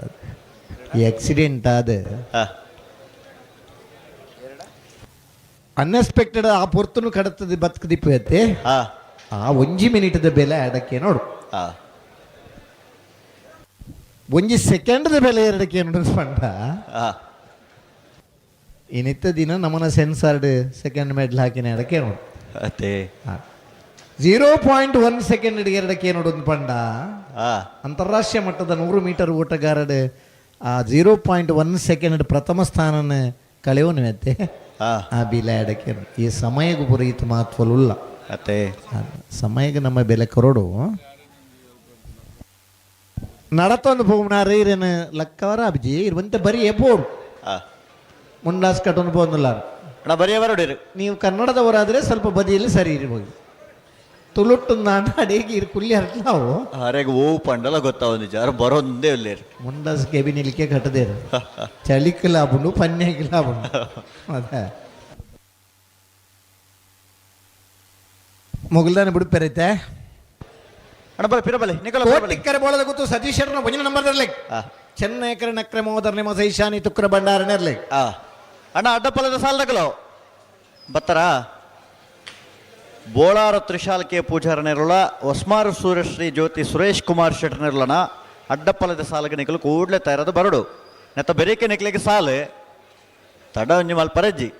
ಈ ಆಕ್ಸಿಡೆಂಟ್ ಆದ ಅನ್ಎಕ್ಸ್ಪೆಕ್ಟೆಡ್ ಆ ಪೊರ್ತುನು ಕಡತದ ಬತ್ಕದಿಪ್ಪು ಅತ್ತೆ. ಆ ಒಂಜಿ ಮಿನಿಟ್ದ ಬೆಲೆ ಅಡಕ್ಕೆ ನೋಡು. ಒಂಜಿ ಸೆಕೆಂಡ್ದ ಬೆಲೆ ಎರಡಕ್ಕೆ ನೋಡು ಪಂಡ. ಇನ್ನಿತ್ತ ದಿನ ನಮ್ಮನ ಸೆನ್ಸಾರ್ಡ್ ಸೆಕೆಂಡ್ ಮೆಡ್ಲ್ ಹಾಕಿನ ಅಡಕ್ಕೆ ನೋಡು. ಅತ್ತೆ. 0.1 ಸೆಕೆಂಡ್ ಎರಡಕ್ಕೆ ನೋಡು ಪಂಡ. ಅಂತಾರಾಷ್ಟ್ರೀಯ ಮಟ್ಟದ 100 ಮೀಟರ್ ಓಟಗಾರಡ್ ಆ 0.1 ಸೆಕೆಂಡ್ ಪ್ರಥಮ ಸ್ಥಾನನ ಕಳೆಯೋನು ಅತ್ತೆ. ಆ ಬೆಲೆ ಅಡಕ್ಕೆ ಈ ಸಮಯಗೂ ಪುರಹಿತ ಮಹತ್ವಲುಲ್ಲ. ಅತ್ತೆ. ಸಮಯಕ್ಕೆ ನಮ್ಮ ಬೆಲೆ ಕೊರಡು ನಡತೊಂದು ಪೋಗ್ನಾರ ಇರೇನು ಲಕ್ಕವರ ಅಬ್ಜಿ ಇರುವಂತೆ ಬರೀ ಎಪ್ಪೋಡು ಮುಂಡಾಸ್ ಕಟ್ಟೊಂದು ಪೋಂದುಲ್ಲಾರ. ಅಣ್ಣ ಬರೀ ಬರೋಡಿರು. ನೀವು ಕನ್ನಡದವರಾದರೆ ಸ್ವಲ್ಪ ಬದಿಯಲ್ಲಿ ಸರಿ ಇರ್ಬೋದು. ತುಳುಟ್ಟು ನಾನು ಅಡಿಗೆ ಇರು ಕುಲ್ಲಿ ಹರ್ಲಾವು ಅರೆಗೆ ಓ ಪಂಡಲ ಗೊತ್ತಾವ ನಿಜ ಬರೋಂದೇ ಇಲ್ಲೇರು. ಮುಂಡಾಸ್ ಕೆಬಿ ನಿಲ್ಕೆ ಕಟ್ಟದೇರು ಚಳಿಕ್ ಲಾಭುಂಡು ಪನ್ಯಕ್ಕೆ ಲಾಭುಂಡು. ಅದೇ ಮೊಗಲ್ದಾನೆ ಬಿಡುಪೆರೈತೆ. ಅಣ್ಣ ಬಲೆ ಪಿರ ಬಲೆ ನಿಕಲ ಕೋಟಿಕ್ಕರೆ ಬೋಳದ ಗೊತ್ತು ಸತೀಶ್ ಶೆಟ್ಟರ್ನ ಭಜನೆ ನಂಬರ್ ಇರ್ಲಿ. ಚೆನ್ನೈಕರ ನಕ್ರೆ ಮೋದರ್ ನಿಮ್ಮ ಸೈಶಾನಿ ತುಕ್ರ ಭಂಡಾರನೇ ಇರ್ಲಿ. ಅಣ್ಣ ಅಡ್ಡಪಲದ ಸಾಲದಗಲೋ ಬತ್ತರ ಬೋಳಾರ ತ್ರಿಶಾಲ್ಕೆ ಪೂಜಾರನಿರಲ ಹೊಸ್ಮಾರು ಸೂರ್ಯಶ್ರೀ ಜ್ಯೋತಿ ಸುರೇಶ್ ಕುಮಾರ್ ಶೆಟ್ಟರ್ನಿರ್ಲನ ಅಡ್ಡಪ್ಪಲದ ಸಾಲಗೆ ನಿಕಲು ಕೂಡಲೇ ತಯಾರದ ಬರಡು ನೆತ್ತ ಬೆರಿಕೆ ನಿಕ್ಲಿಗೆ ಸಾಲು ತಡ ಒಂಜಿ ಮಲ್ಪರಜ್ಜಿ.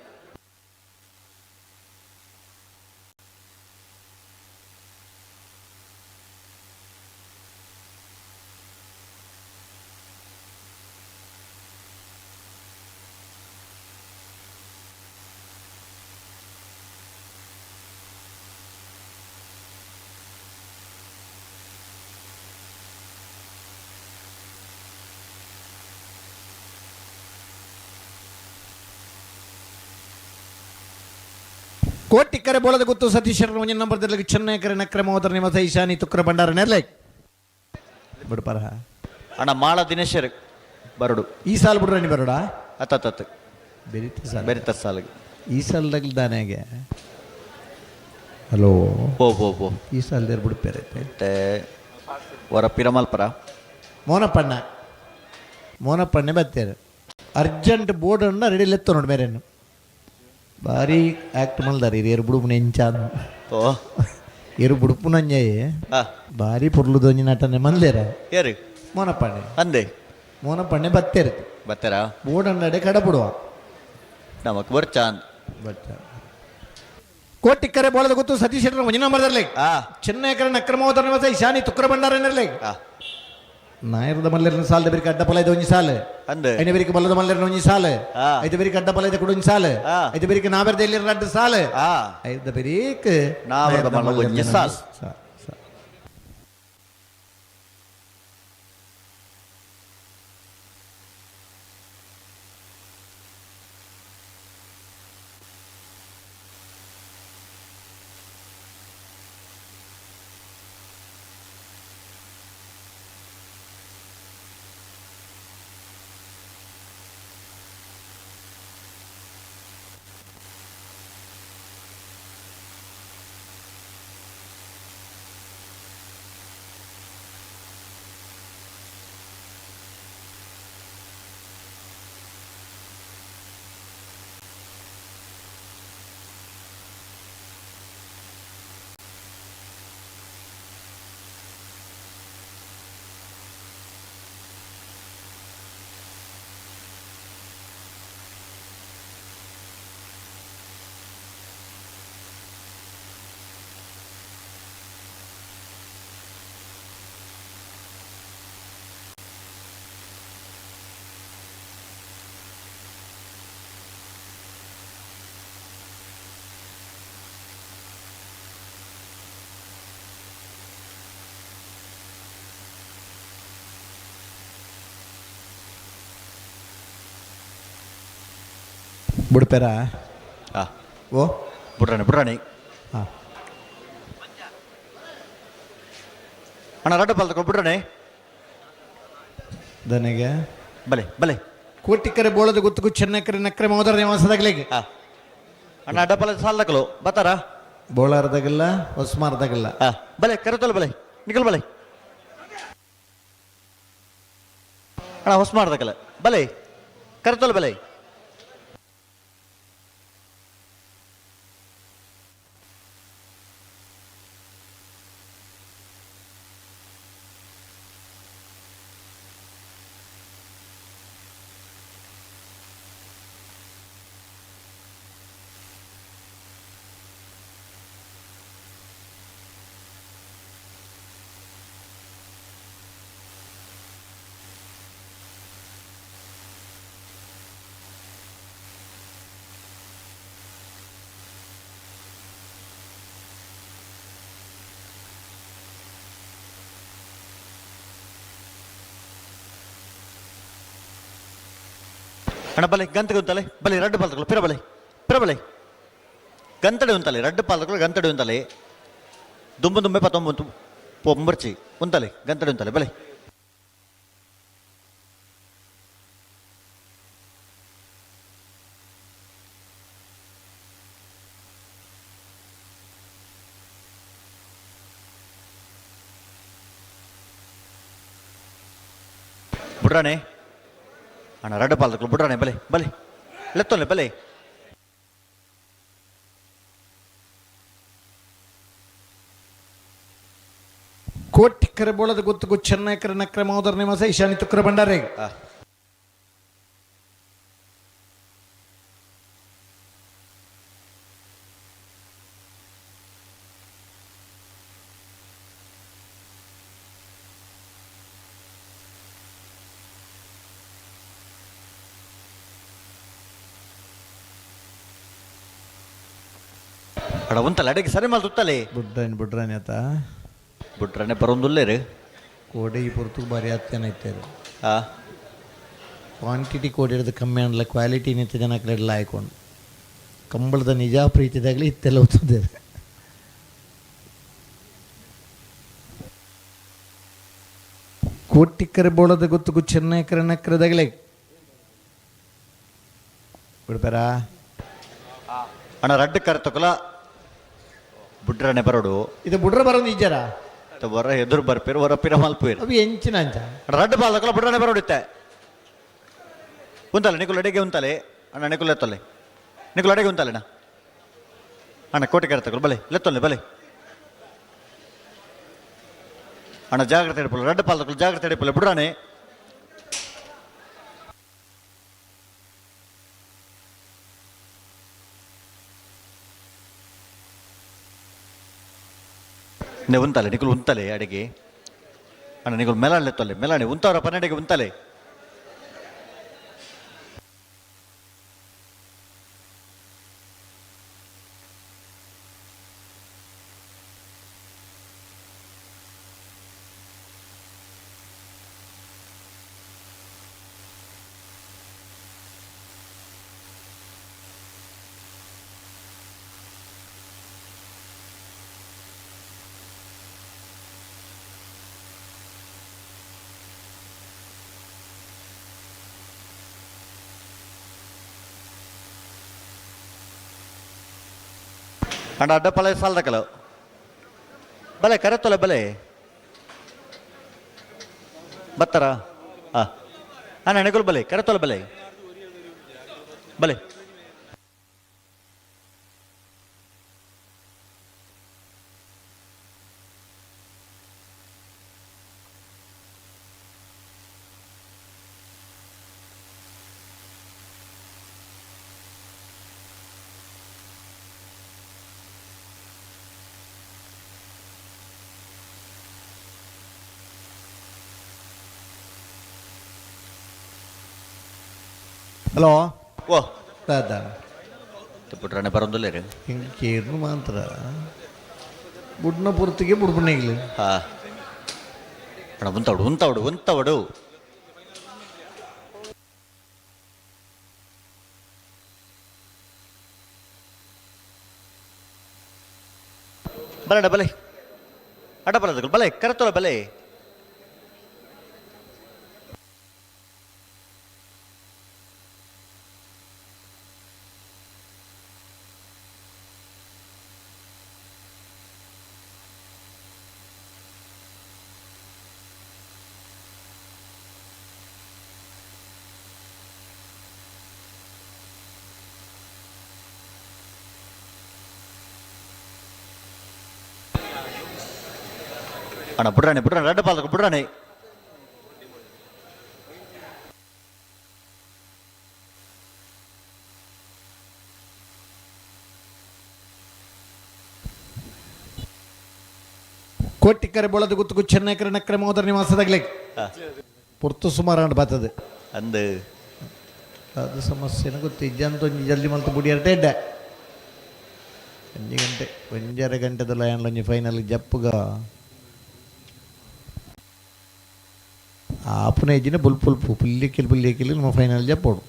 ಕೋಟಿಕ್ಕರೆ ಬೋಳದ ಗೊತ್ತು ಸತೀಶ್ ಶೆಟ್ಟರ್ ಒಂಜಿನ ನಂಬರ್ ಇರ್ಲಿ. ಚೆನ್ನೈಕರ ನಕ್ರೆ ಮೋದರ್ ನಿಮ್ಮ ಸೈಶಾನಿ ತುಕ್ರ ಭಂಡಾರನೇ ಇರ್ಲಿ. ಬಿಡ್ಪಾರ. ಅಣ್ಣ ಮಾಳ ದಿನೇಶರ್ ಬರಡು. ಈ ಸಾಲು ಬಿಡ್ರ ನೀ ಬರೋಡ? ಅತ್ತ ಬೆರಿತ ಸಾಲ. ಬೆರಿತ ಸಾಲಿಗೆ. ಈ ಸಾಲದಾಗ ದಾನಾಗೆ ಹಲೋ ಪೋ ಪೋ ಪೋ ಈ ಸಾಲದೇರು ಬಿಡ್ಪೇರೈತೆ. ವರ ಪಿರಮಲ್ಪರ ಮೋನಪ್ಪಣ್ಣ ಮೋನಪ್ಪಣ್ಣೆ ಬತ್ತೇರು ಅರ್ಜೆಂಟ್ ಬೋರ್ಡ್ ಅನ್ನ ರೆಡಿ ಲೆತ್ತ ನೋಡಿ ಮೇರೇನು ಭಾರಿ ಆ್ಯಕ್ಟ್ ಮಲ್ದಾರ ಇರು ಬುಡುಪುನ ಎಂಚ ಓ ಇರು ಬುಡುಪುನಂಜಯೇ ಭಾರಿ ಪೊರ್ಲುದೊಂಜಿ ನಟನೆ ಮಂದೇರ ಏರು ಮೋನಪ್ಪಣ್ಣೆ ಅಂದೆ ಮೋನಪ್ಪಣ್ಣೆ ಬತ್ತೇರು ಬತ್ತೇರಾ ಬೋರ್ಡ್ ಅನ್ನಡೆ ಕಡಪುಡುವ ನಮಕ್ ಬರ್ಚಾನ್ ಬರ್ಚ ಕೋಟಿಕ್ಕರೆ ಬೋಳದ ಗೊತ್ತು ಸತೀಶ್ ಶೆಟ್ಟರ್ ಒಂಜಿನ ನಂಬರ್ದರ್ಲೆ ಚೆನ್ನೈಕರಣ ಅಕ್ರಮೋದರ ನಿವಾಸ ಇಶಾನಿ ತುಕ್ರ ಭಂಡಾರನಿರ್ಲೆ. ನಾಯರದ ಮಲ್ಲೆರ್ನ ಸಾಲದ ಬೇರೆ ಅಡ್ಡಪಲ ಇದೆ ಒಂಜಿ ಸಾಲು ಅಂದೆ ಐನ ಬೇರಿಗೆ ಬಲ್ಲದ ಮಲ್ಲೆರ್ನ ಒಂಜಿ ಸಾಲು ಐದು ಬೇರಿಗೆ ಅಡ್ಡಪಲ ಇದೆ ಕೂಡ ಒಂಜಿ ಸಾಲು ಐದು ಬೇರಿಗೆ ನಾವೆರ್ದ ಎಲ್ಲಿ ಅಡ್ಡ ಸಾಲು ಐದು ಬೇರಿಕ್ ನಾವರದ ಮಲ್ಲ ಒಂಜಿ ಸಾಲು. ಬುಡ್ಪೇರಾ? ಓ ಬುಡ್ರಾಣಿ ಬುಡ್ರಾಣಿ. ಹಾಂ ಅಣ್ಣ ರಡ್ಡ ಪಾಲ್ ಬಿಡ್ರಾಣಿ. ದನಿಗೆ ಬಲೆ ಬಲೆ ಕೋಟಿಕ್ಕರೆ ಬೋಳದ ಗುತ್ತುಕು ಚೆನ್ನಕರೆ ನಕ್ರೆ ಮೋದರ ನಿವಾಸದಾಗಲಿಗೆ ಅಣ್ಣ ಅಡ್ಡಪಲ ಸಾಲದಕಲು ಬತ್ತಾರ? ಬೋಳಾರ್ದಾಗಲ್ಲ ಹೊಸ್ಮಾರ್ದಾಗಲ್ಲ. ಬಲೆ ಕರೆತಲ್ಲ ಬಲೆ ನಿಖಲ್ ಬಲೆ ಅಣ್ಣ ಹೊಸ ಮಾಡ್ದಕ್ಕಲ್ಲ ಬಲೆ ಕರೆತಲ್ಲ ಬಲೆ. ಅಣ್ಣ ಬಲೆ ಗಂತಗೆ ಉಂತಲೆ ಬಲೆ ರಡ್ಡು ಪಾಲ್ತಗಳು ಪಿರ ಬಲೆ ಪಿರ ಬಲೆ ಗಂತಡೆ ಉಂತಲೆ ರಡ್ಡು ಪಾಲ್ತಗಳು ಗಂತಡೆ ಉಂತಲೆ ದುಂಬು ದುಂಬೆ ಪತ್ತೊಂಬತ್ತು ಪೊಂಬರ್ಚಿ ಉಂತಲೆ ಗಂತಡೆ ಉಂತಲೆ ಬಲೆ. ಬುಡ್ರಾಣೆ ಅಣ್ಣ ರಡ್ಡು ಪಾಲ್ತಗಳು ಬುಡ್ರಾಣೆ ಬಲೆ ಬಲೆ ಲೆತ್ತೊಲ್ಲೆ ಬಲೆ. ಕೋಟಿ ಕರೆ ಬೋಳದ ಗೊತ್ತು ಚೆನ್ನೈಕರ ನಕ್ರ ಮೋದರ ನಿಮಸ ಈಶಾನಿ ತುಕ್ರ ಭಂಡಾರೆ. ಅಡ ಉಂತಲ್ಲ ಅಡಿಗೆ ಸರಿ ಮಾಲ್ ತುತ್ತಲೆ ಬುಡ್ರಾಣಿ ಬುಡ್ರಾಣಿ ಆತ ಬುಡ್ರಾಣೆ ಬರೋಂದುಲ್ಲೇರು ಕೋಡೆ ಈ ಪೊರ್ತು ಬಾರಿ ಆತ್ತೇನೈತೆ. ಆ ಕ್ವಾಂಟಿಟಿ ಕೋಡಿ ಹಿಡಿದು ಕಮ್ಮಿ ಅನ್ಲ ಕ್ವಾಲಿಟಿ ನಿಂತ ಜನ ಕಡೆಲ್ಲ ಆಯ್ಕೊಂಡು ಕಂಬಳದ ನಿಜ ಪ್ರೀತಿದಾಗಲಿ ಇತ್ತೆಲ್ಲ ಒತ್ತದೆ. ಕೋಟಿ ಕರೆ ಬೋಳದ ಗೊತ್ತು ಚೆನ್ನೈ ಕರೆ ನಕ್ರದಾಗಲೇ ಬಿಡ್ತಾರಾ. ಅಣ್ಣ ರಡ್ಡು ಕರೆ ತಕೊಲ ಬುಡ್ರಾಣೆ ಬರೋಡು. ಇದು ಬುಡ್ರ ಬರೋದು ನಿಜರ ಹೊರ ಎದುರು ಬರ್ಪೇರು ಹೊರ ಪಿರ ಮಲ್ಪೇರು ಅವು ಎಂಚಿನ ಅಂಚ. ರಡ್ಡು ಬಾಲಕಲ ಬುಡ್ರಾಣೆ ಬರೋಡಿತ್ತೆ ಉಂತಲೆ ನಿಕುಲ್ ಅಡಿಗೆ ಉಂತಲೆ ಅಣ್ಣ ನಿಕುಲ್ ಎತ್ತೊಲ್ಲೆ ನಿಕುಲ್ ಅಡಿಗೆ ಉಂತಲೆ ಅಣ್ಣ ಅಣ್ಣ ಕೋಟೆ ಕರೆ ತಗೊಳ್ಳಿ ಬಲೆ ಲೆತ್ತೊಲ್ಲೆ ಬಲೆ ಅಣ್ಣ ಜಾಗ್ರತೆ ಹಿಡಿಪಲ್ಲ ರಡ್ಡು ಪಾಲಕಲು ಜಾಗ್ರತೆ ಹಿಡಿಪಲ್ಲ ಬುಡ್ರಾಣೆ. ನೆ ಉಂತಲೆ ನಿಕುಲ್ ಉಂತಲೆ ಅಡಿಗೆ ಅಣ್ಣ ನಿಕುಲ್ ಮೆಲಾಣೆ ತೊಲೆ ಮೆಲಾಣೆ ಉಂತವರ ಪನ್ನಡಿಗೆ ಉಂತಲೆ. ಅಣ್ಣ ಅಡ್ಡ ಪಲ ಸಾಲದಕಲ ಬಲೆ ಕರೆತ್ತೊಲೆ ಬಲೆ ಬತ್ತಾರ ಹಾಂ ಅಣ್ಣ ನಿಕುಲ್ ಬಲೆ ಕರೆತ್ತೊಲೆ ಬಲೆ ಬಲೆ. ಹಲೋ ಓ ದಾದ ಬುಡ್ರಾಣೆ ಬರೋದಿಲ್ಲ ರೀ. ಹಿಂಗೆ ಕೇರ್ನು ಮಾತ್ರ ಬುಡ್ನ ಪೂರ್ತಿಗೆ ಬುಡ್ಬಣಿಗ್ಲಿ. ಹಾಂ ಅಣ್ಣ ಉಂತವಡು ಉಂತವಡು ಉಂತವಡು ಬಲಡ ಬಲೆ ಅಡ ಬಲದ ಬಲೆ ಕರೆತೊಲ ಬಲೆ. ಅಣ್ಣ ಬುಡ್ರಾಣಿ ಬುಡ್ರಾಣಿ ರಡ್ಡ ಪಾಲಕ ಬುಡ್ರಾಣಿ. ಕೋಟಿಕರೆ ಬೋಳದ ಗುತ್ತುಕು ಚೆನ್ನೈಕರ ನಕ್ರೆ ಮೋದರ ನಿವಾಸದಾಗಲಿ ಪುರ್ತು ಸುಮಾರು ಬರ್ತದೆ. ಅಂದು ಅದು ಸಮಸ್ಯೆನ ಗೊತ್ತು ಇಜ್ಜಂತ ಒಂಜಿ ಜಲ್ದಿ ಮಲ್ತು ಬುಡಿಯರ್ಟೆ ಇಡ್ಡೆ ಒಂಜಿ ಗಂಟೆ ಒಂಜರೆ ಗಂಟೆದ ಲಯನ್ ಒಂಜಿ ಫೈನಲ್ ಜಪ್ಪುಗ ಆಪುನ ಇಜ್ಜಿನ ಬುಲ್ ಪುಲ್ಪು ಪುಲ್ಲಿಕ್ಕಿಲ್ ಪುಲ್ಲಿಕ್ಕಿಲ್ ನಮ್ಮ ಫೈನಲ್ ಜಪ್ಪೋಡು.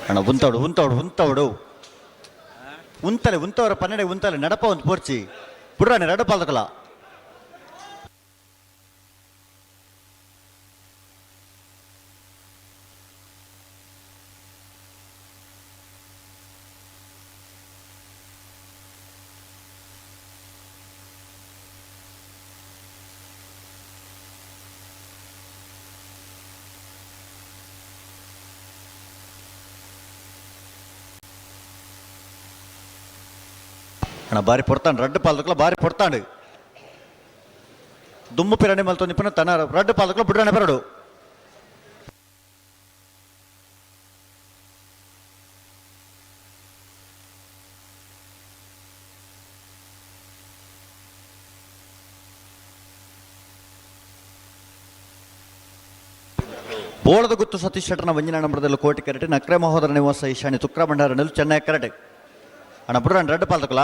ಅಣ್ಣ ಉಂತವಡು ಉಂತವಡು ಉಂತವಡು ಉಂತಲೆ ಉಂತವರ ಪನ್ನೆಡೆ ಉಂತಲೆ ನಡಪ ಒಂದು ಪೋರ್ಚಿ ಬುಡ್ರಾಣಿ ರಡ್ಡ ಪಾಲಕಲ. ಅಣ್ಣ ಬಾರಿ ಪೊರ್ತಾಂಡು ರಡ್ಡು ಪಾಲಕಲ ಬಾರಿ ಪೊರ್ತಾಂಡು ದುಮ್ಮು ಪಿರಣಿ ಮಲ್ತೊಂದು ಇಪ್ಪನ ತನ ರಡ್ಡು ಪಾಲಕಲ ಬುಡ್ರಾಣಿ ಬರಡು. ಬೋಳದ ಗುತ್ತು ಸತೀಶ್ ಶೆಟ್ಟರ್ನ ವಂಜನ ನಂಬರದಲ್ಲಿ ಕೋಟಿ ಕರೆಟೆ ನಕ್ರೆ ಮಹೋದರ ನಿವಾಸ ಈಶಾನ್ಯ ತುಕ್ರ ಭಂಡಾರ ಚೆನ್ನೈ ಕರೆಟೆ. ಅಣ್ಣ ಬುಡ್ರಾಣಿ ರಡ್ಡು ಪಾಲಕಲ.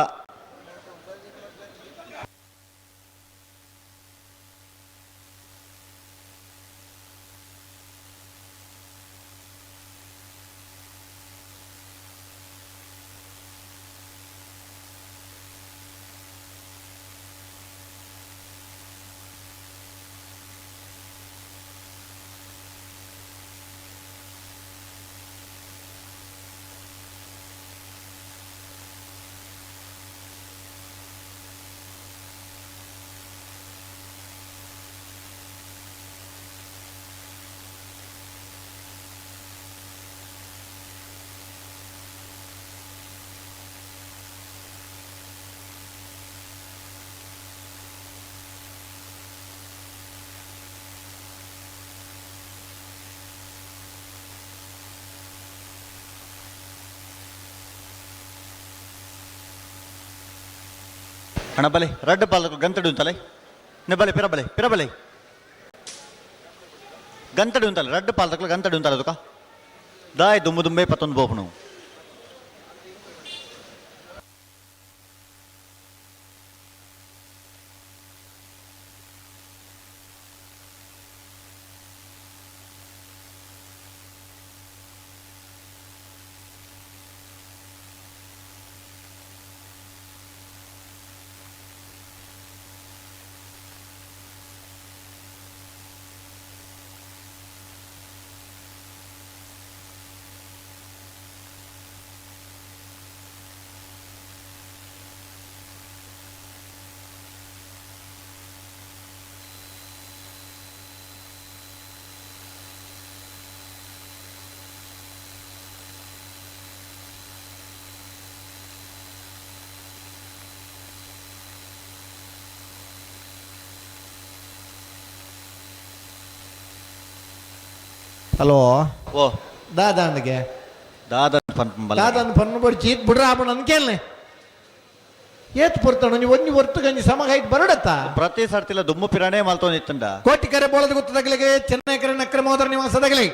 ಅಣ್ಣ ಬಲೆ ರಡ್ಡು ಪಾಲಕ ಗಂತಡಿ ಉಂತಲೆ ನೆ ಬಲೆ ಪಿರಬಲೆ ಪಿರಬಲೆ ಗಂತಡಿ ಉಂತಲೆ ರಡ್ಡು ಪಾಲಕ ಗಂತಡಿ ಉಂತಲೆ ಅದಕ್ಕ ದಾಯ್ ದುಮ್ಮು ದುಂಬೆ ಪತ್ತೊಂದು ಬೋಪನು. ಹಲೋ. ಓ. ದಾದಾಂಡ್ಗೆ ದಾದನ್ ಪನ್ ದಾದನ್ ಪನ್ನು ಬಡ್ಚಿ ಈತ್ ಬಿಡ್ರ ಆಪಣ ಅನ್ಕೇಲ್ನೆ ಏತ್ ಪೊರ್ತಾಣ ಒಂಜಿ ಒಂಜಿ ಒರ್ತು ಗಂಜಿ ಸಮಗಾಯ್ತು ಬರಡತ್ತ. ಪ್ರತಿ ಸರ್ತಿಲ ದುಮ್ಮು ಪಿರಾಣೆ ಮಲ್ತೊಂದು ಇತ್ತಂಡ. ಕೋಟಿ ಕರೆ ಬೋಳದ ಗೊತ್ತದಗಲಿಗೆ ಚೆನ್ನೈ ಕರೆ ನಕ್ರೆ ಮೋದರ ನಿವಾಸದಗಲಿ.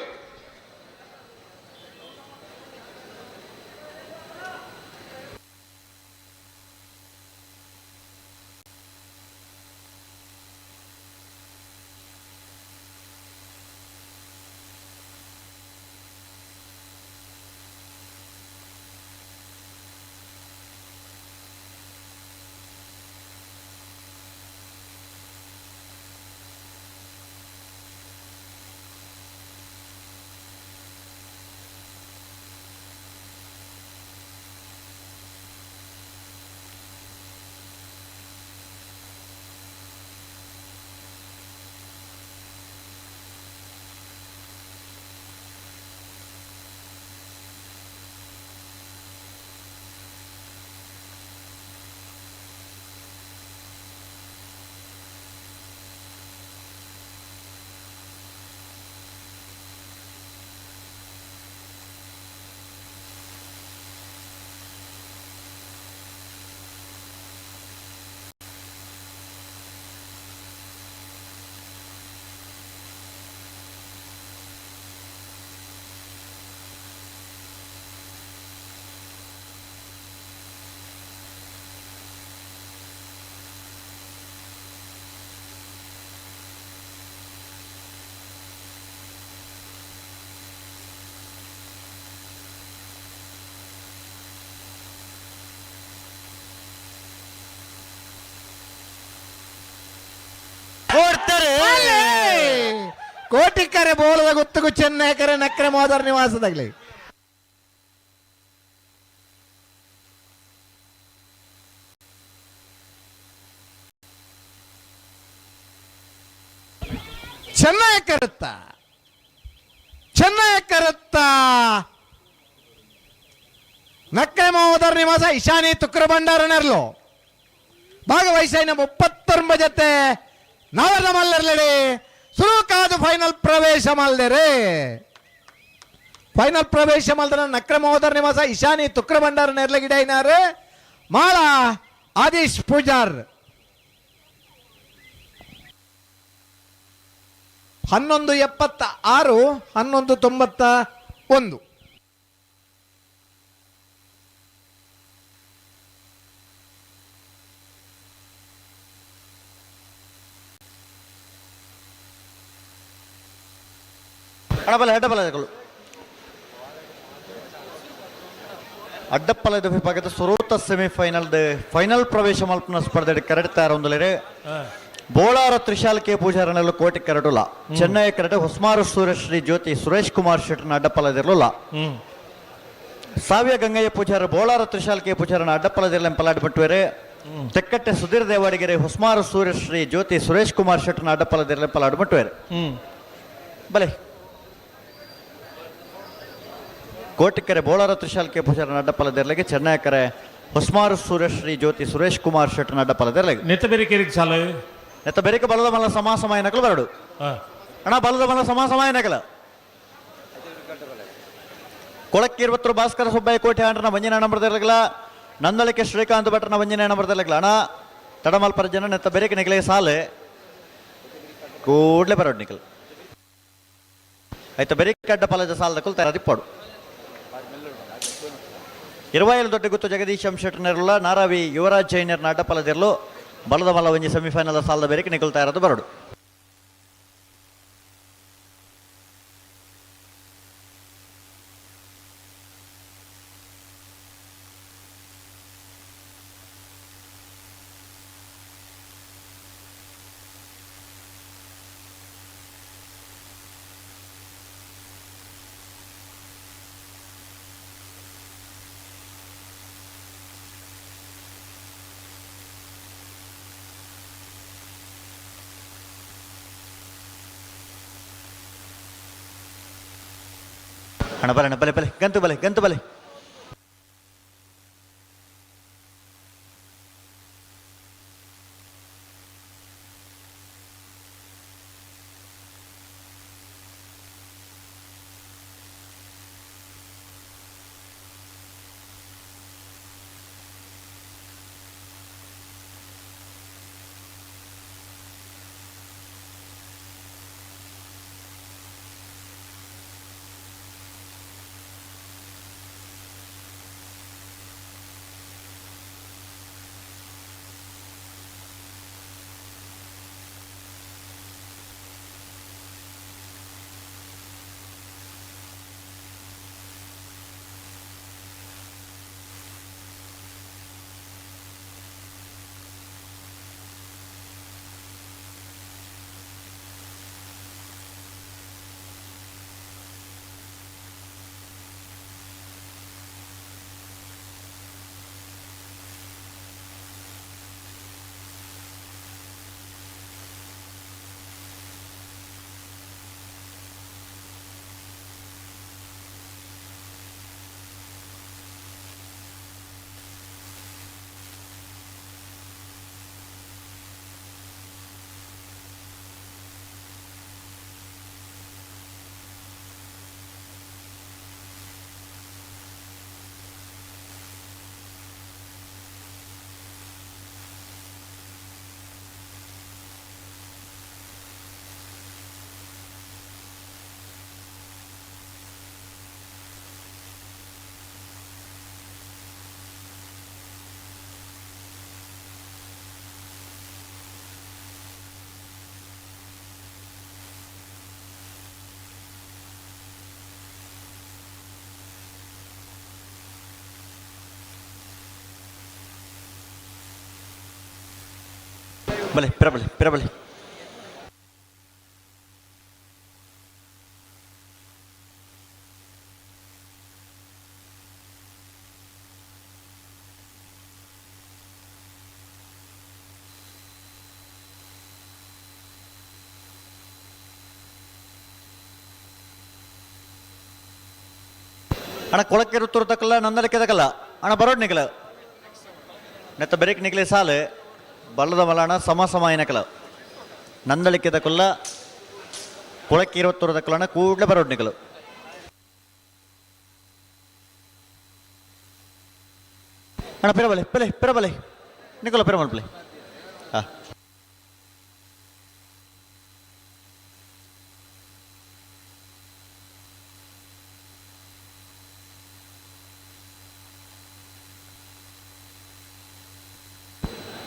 ಕೋಟಿಕರೆ ಬೋಳದ ಗೊತ್ತುಗು ಚೆನ್ನೈಕರೆ ನಕ್ರೆ ಮೋದರ್ ನಿವಾಸದಾಗ್ಲಿ. ಚೆನ್ನೈ ಕರುತ್ತ, ಚೆನ್ನೈ ಕರುತ್ತ ನಕ್ರೆ ಮಹೋದರ ನಿವಾಸ ಇಶಾನಿ ತುಕ್ರ ಭಂಡಾರನರ್ಲು ಭಾಗವಹಿಸೈನ 39 ಜೊತೆ ನಾವರ್ನ ಮಲ್ಲರ್ಲಡಿ ಸುರುಕಾದು ಫೈನಲ್ ಪ್ರವೇಶ ಮಲ್ದರೆ. ಫೈನಲ್ ಪ್ರವೇಶ ಮಲ್ದನ ನಕ್ರ ಮಹೋದರ ನಿವಾಸ ಇಶಾನಿ ತುಕ್ರ ಭಂಡಾರ ನೆರ್ಲಗಿಡೈನಾರು ಮಾಳ ಆದೀಶ್ ಪೂಜಾರ್. 11.76, 11.91. ಅಡಬಲ ಹೆಡ್ಡಬಲ ಅಡ್ಡಪ್ಪಲದ ವಿಭಾಗದ ಸುರೂತ ಸೆಮಿಫೈನಲ್ ಫೈನಲ್ ಪ್ರವೇಶ ಮಲ್ಪನ ಸ್ಪರ್ಧೆ ಕರೆಡ್ ತಯಾರೊಂದಲೇರೆ ಬೋಳಾರ ತ್ರಿಶಾಲ್ ಕೆ ಪೂಜಾರನಲ್ಲೂ ಕೋಟಿ ಕರಡುಲ ಚೆನ್ನೈ ಕರಡು ಹೊಸ್ಮಾರು ಸೂರ್ಯಶ್ರೀ ಜ್ಯೋತಿ ಸುರೇಶ್ ಕುಮಾರ್ ಶೆಟ್ಟರ್ನ ಅಡ್ಡಪ್ಪಲದಿರಲಿಲ್ಲ. ಸಾವ್ಯ ಗಂಗಯ್ಯ ಪೂಜಾರ ಬೋಳಾರ ತ್ರಿಶಾಲ್ ಕೆ ಪೂಜಾರನ ಅಡ್ಡಪ್ಪಲದಿರಲ ಪಲಾಡ್ಬಿಟ್ಟುವೆರೆ. ತೆಕ್ಕಟ್ಟೆ ಸುಧೀರ್ ದೇವಾಡಿಗೆರೆ ಹೊಸ್ಮಾರು ಸೂರ್ಯಶ್ರೀ ಜ್ಯೋತಿ ಸುರೇಶ್ ಕುಮಾರ್ ಶೆಟ್ಟರ್ನ ಅಡ್ಡಪ್ಪಲದಿರಲ ಪಲಾಡ್ಬಿಟ್ಟುವೆರೆ. ಬಲೆ ಕೋಟಿಕೆರೆ ಬೋಳಾರ ತ್ರಿಶಾಲ್ ಕೆ ಪೂಜಾರನ ಅಡ್ಡಪ್ಪಲದಿರಲಿಗೆ ಚೆನ್ನೈ ಕರೆ ಹೊಸ್ಮಾರು ಸೂರ್ಯಶ್ರೀ ಜ್ಯೋತಿ ಸುರೇಶ್ ಕುಮಾರ್ ಶೆಟ್ಟರ್ನ ಅಡ್ಡಪ್ಪಲದಿರಲಿಗೆ. ನೆತ್ತ ಬೇರೆ ಸಾಲ ನೆತ್ತ ಬೆರಿಕೆ ಬಲದ ಮಲ್ಲ ಸಮಾ ಸಮಯ ನಕಲು ಬರಡು ಅಣ್ಣ, ಬಲದ ಮಲ್ಲ ಸಮಾ ಸಮಯ ನಕಲ. ಕೊಳಕ್ಕಿರುವತ್ರು ಭಾಸ್ಕರ ಸುಬ್ಬಯ್ಯ ಕೋಟೆ ಆಂಡ್ರನ ಮಂಜಿನ ನಂಬರ್ದಿರಲಿಲ್ಲ. ನಂದಳಿಕೆ ಶ್ರೀಕಾಂತ್ ಭಟ್ರನ ಮಂಜಿನ ನಂಬರ್ದಿರಲಿಲ್ಲ. ಅಣ್ಣ ತಡಮಲ್ಪರ ಜನ ನೆತ್ತ ಬೆರಿಕೆ ನಿಗಲೆ ಸಾಲೆ ಕೂಡ್ಲೆ ಬರೋಡು ನಿಕಲ್ ಆಯ್ತಾ. ಬೆರಿಕೆ ಅಡ್ಡ ಪಲಜ ಸಾಲದ ಕುಲ್ ತಯಾರಿಪ್ಪಡು. 27 ದೊಡ್ಡ ಗುತ್ತು ಜಗದೀಶ್ ಶೆಟ್ಟರ್ನಿರಲ್ಲ ನಾರಾವಿ ಯುವರಾಜ್ ಜೈನರ್ನ ಅಡ್ಡಪಲದಿರಲು ಬಲದ ಮಲ್ಲ ಒಂಜಿ ಸೆಮಿಫೈನಲ್ ಸಾಲದ ಬೇರೆ ನಿಕಲ್ತಾ ಇರೋದು ಬರಡು. ಅಣ್ಣ ಬಲೆ, ಅಣ್ಣ ಬಲೆ ಬಲೆ ಗಂತು ಬಲೆ ಗಂತು ಬಲೆ. ಬಲೆ ಪ್ರಬಲೆ ಪ್ರಬಲೆ. ಅಣ್ಣ ಕೊಳಕ್ಕೆ ತಕ್ಕಲ್ಲ ನಂದಲಿಕೆ ತಕ್ಕಲ್ಲ ಅಣ್ಣ ಬರೋಡ್ ನಿಕಲ ನೆತ್ತ ಬೆರಕ್ ನಿಕ್ಲೆ ಸಾಲು ಬಲ್ಲದ ಮಲಾಣ ಸಮ ಸಮ ಏನಕಲ ನಂದಳಿಕೆ ತಕ್ಕಲ್ಲ ಕೊಳಕ್ಕೆ ಇರುತ್ತೂರು ತಕ್ಕಲ್ಲ ಕೂಡಲೇ ಬರೋಡ್ ನಿಕಲು. ಅಣ್ಣ ಪಿರಬಲೆ ಪೆಲೆ ಪಿರಬಲೆ ನಿಕಲ ಪಿರಮಲ್ ಪ್ಲೆ. ಹಾಂ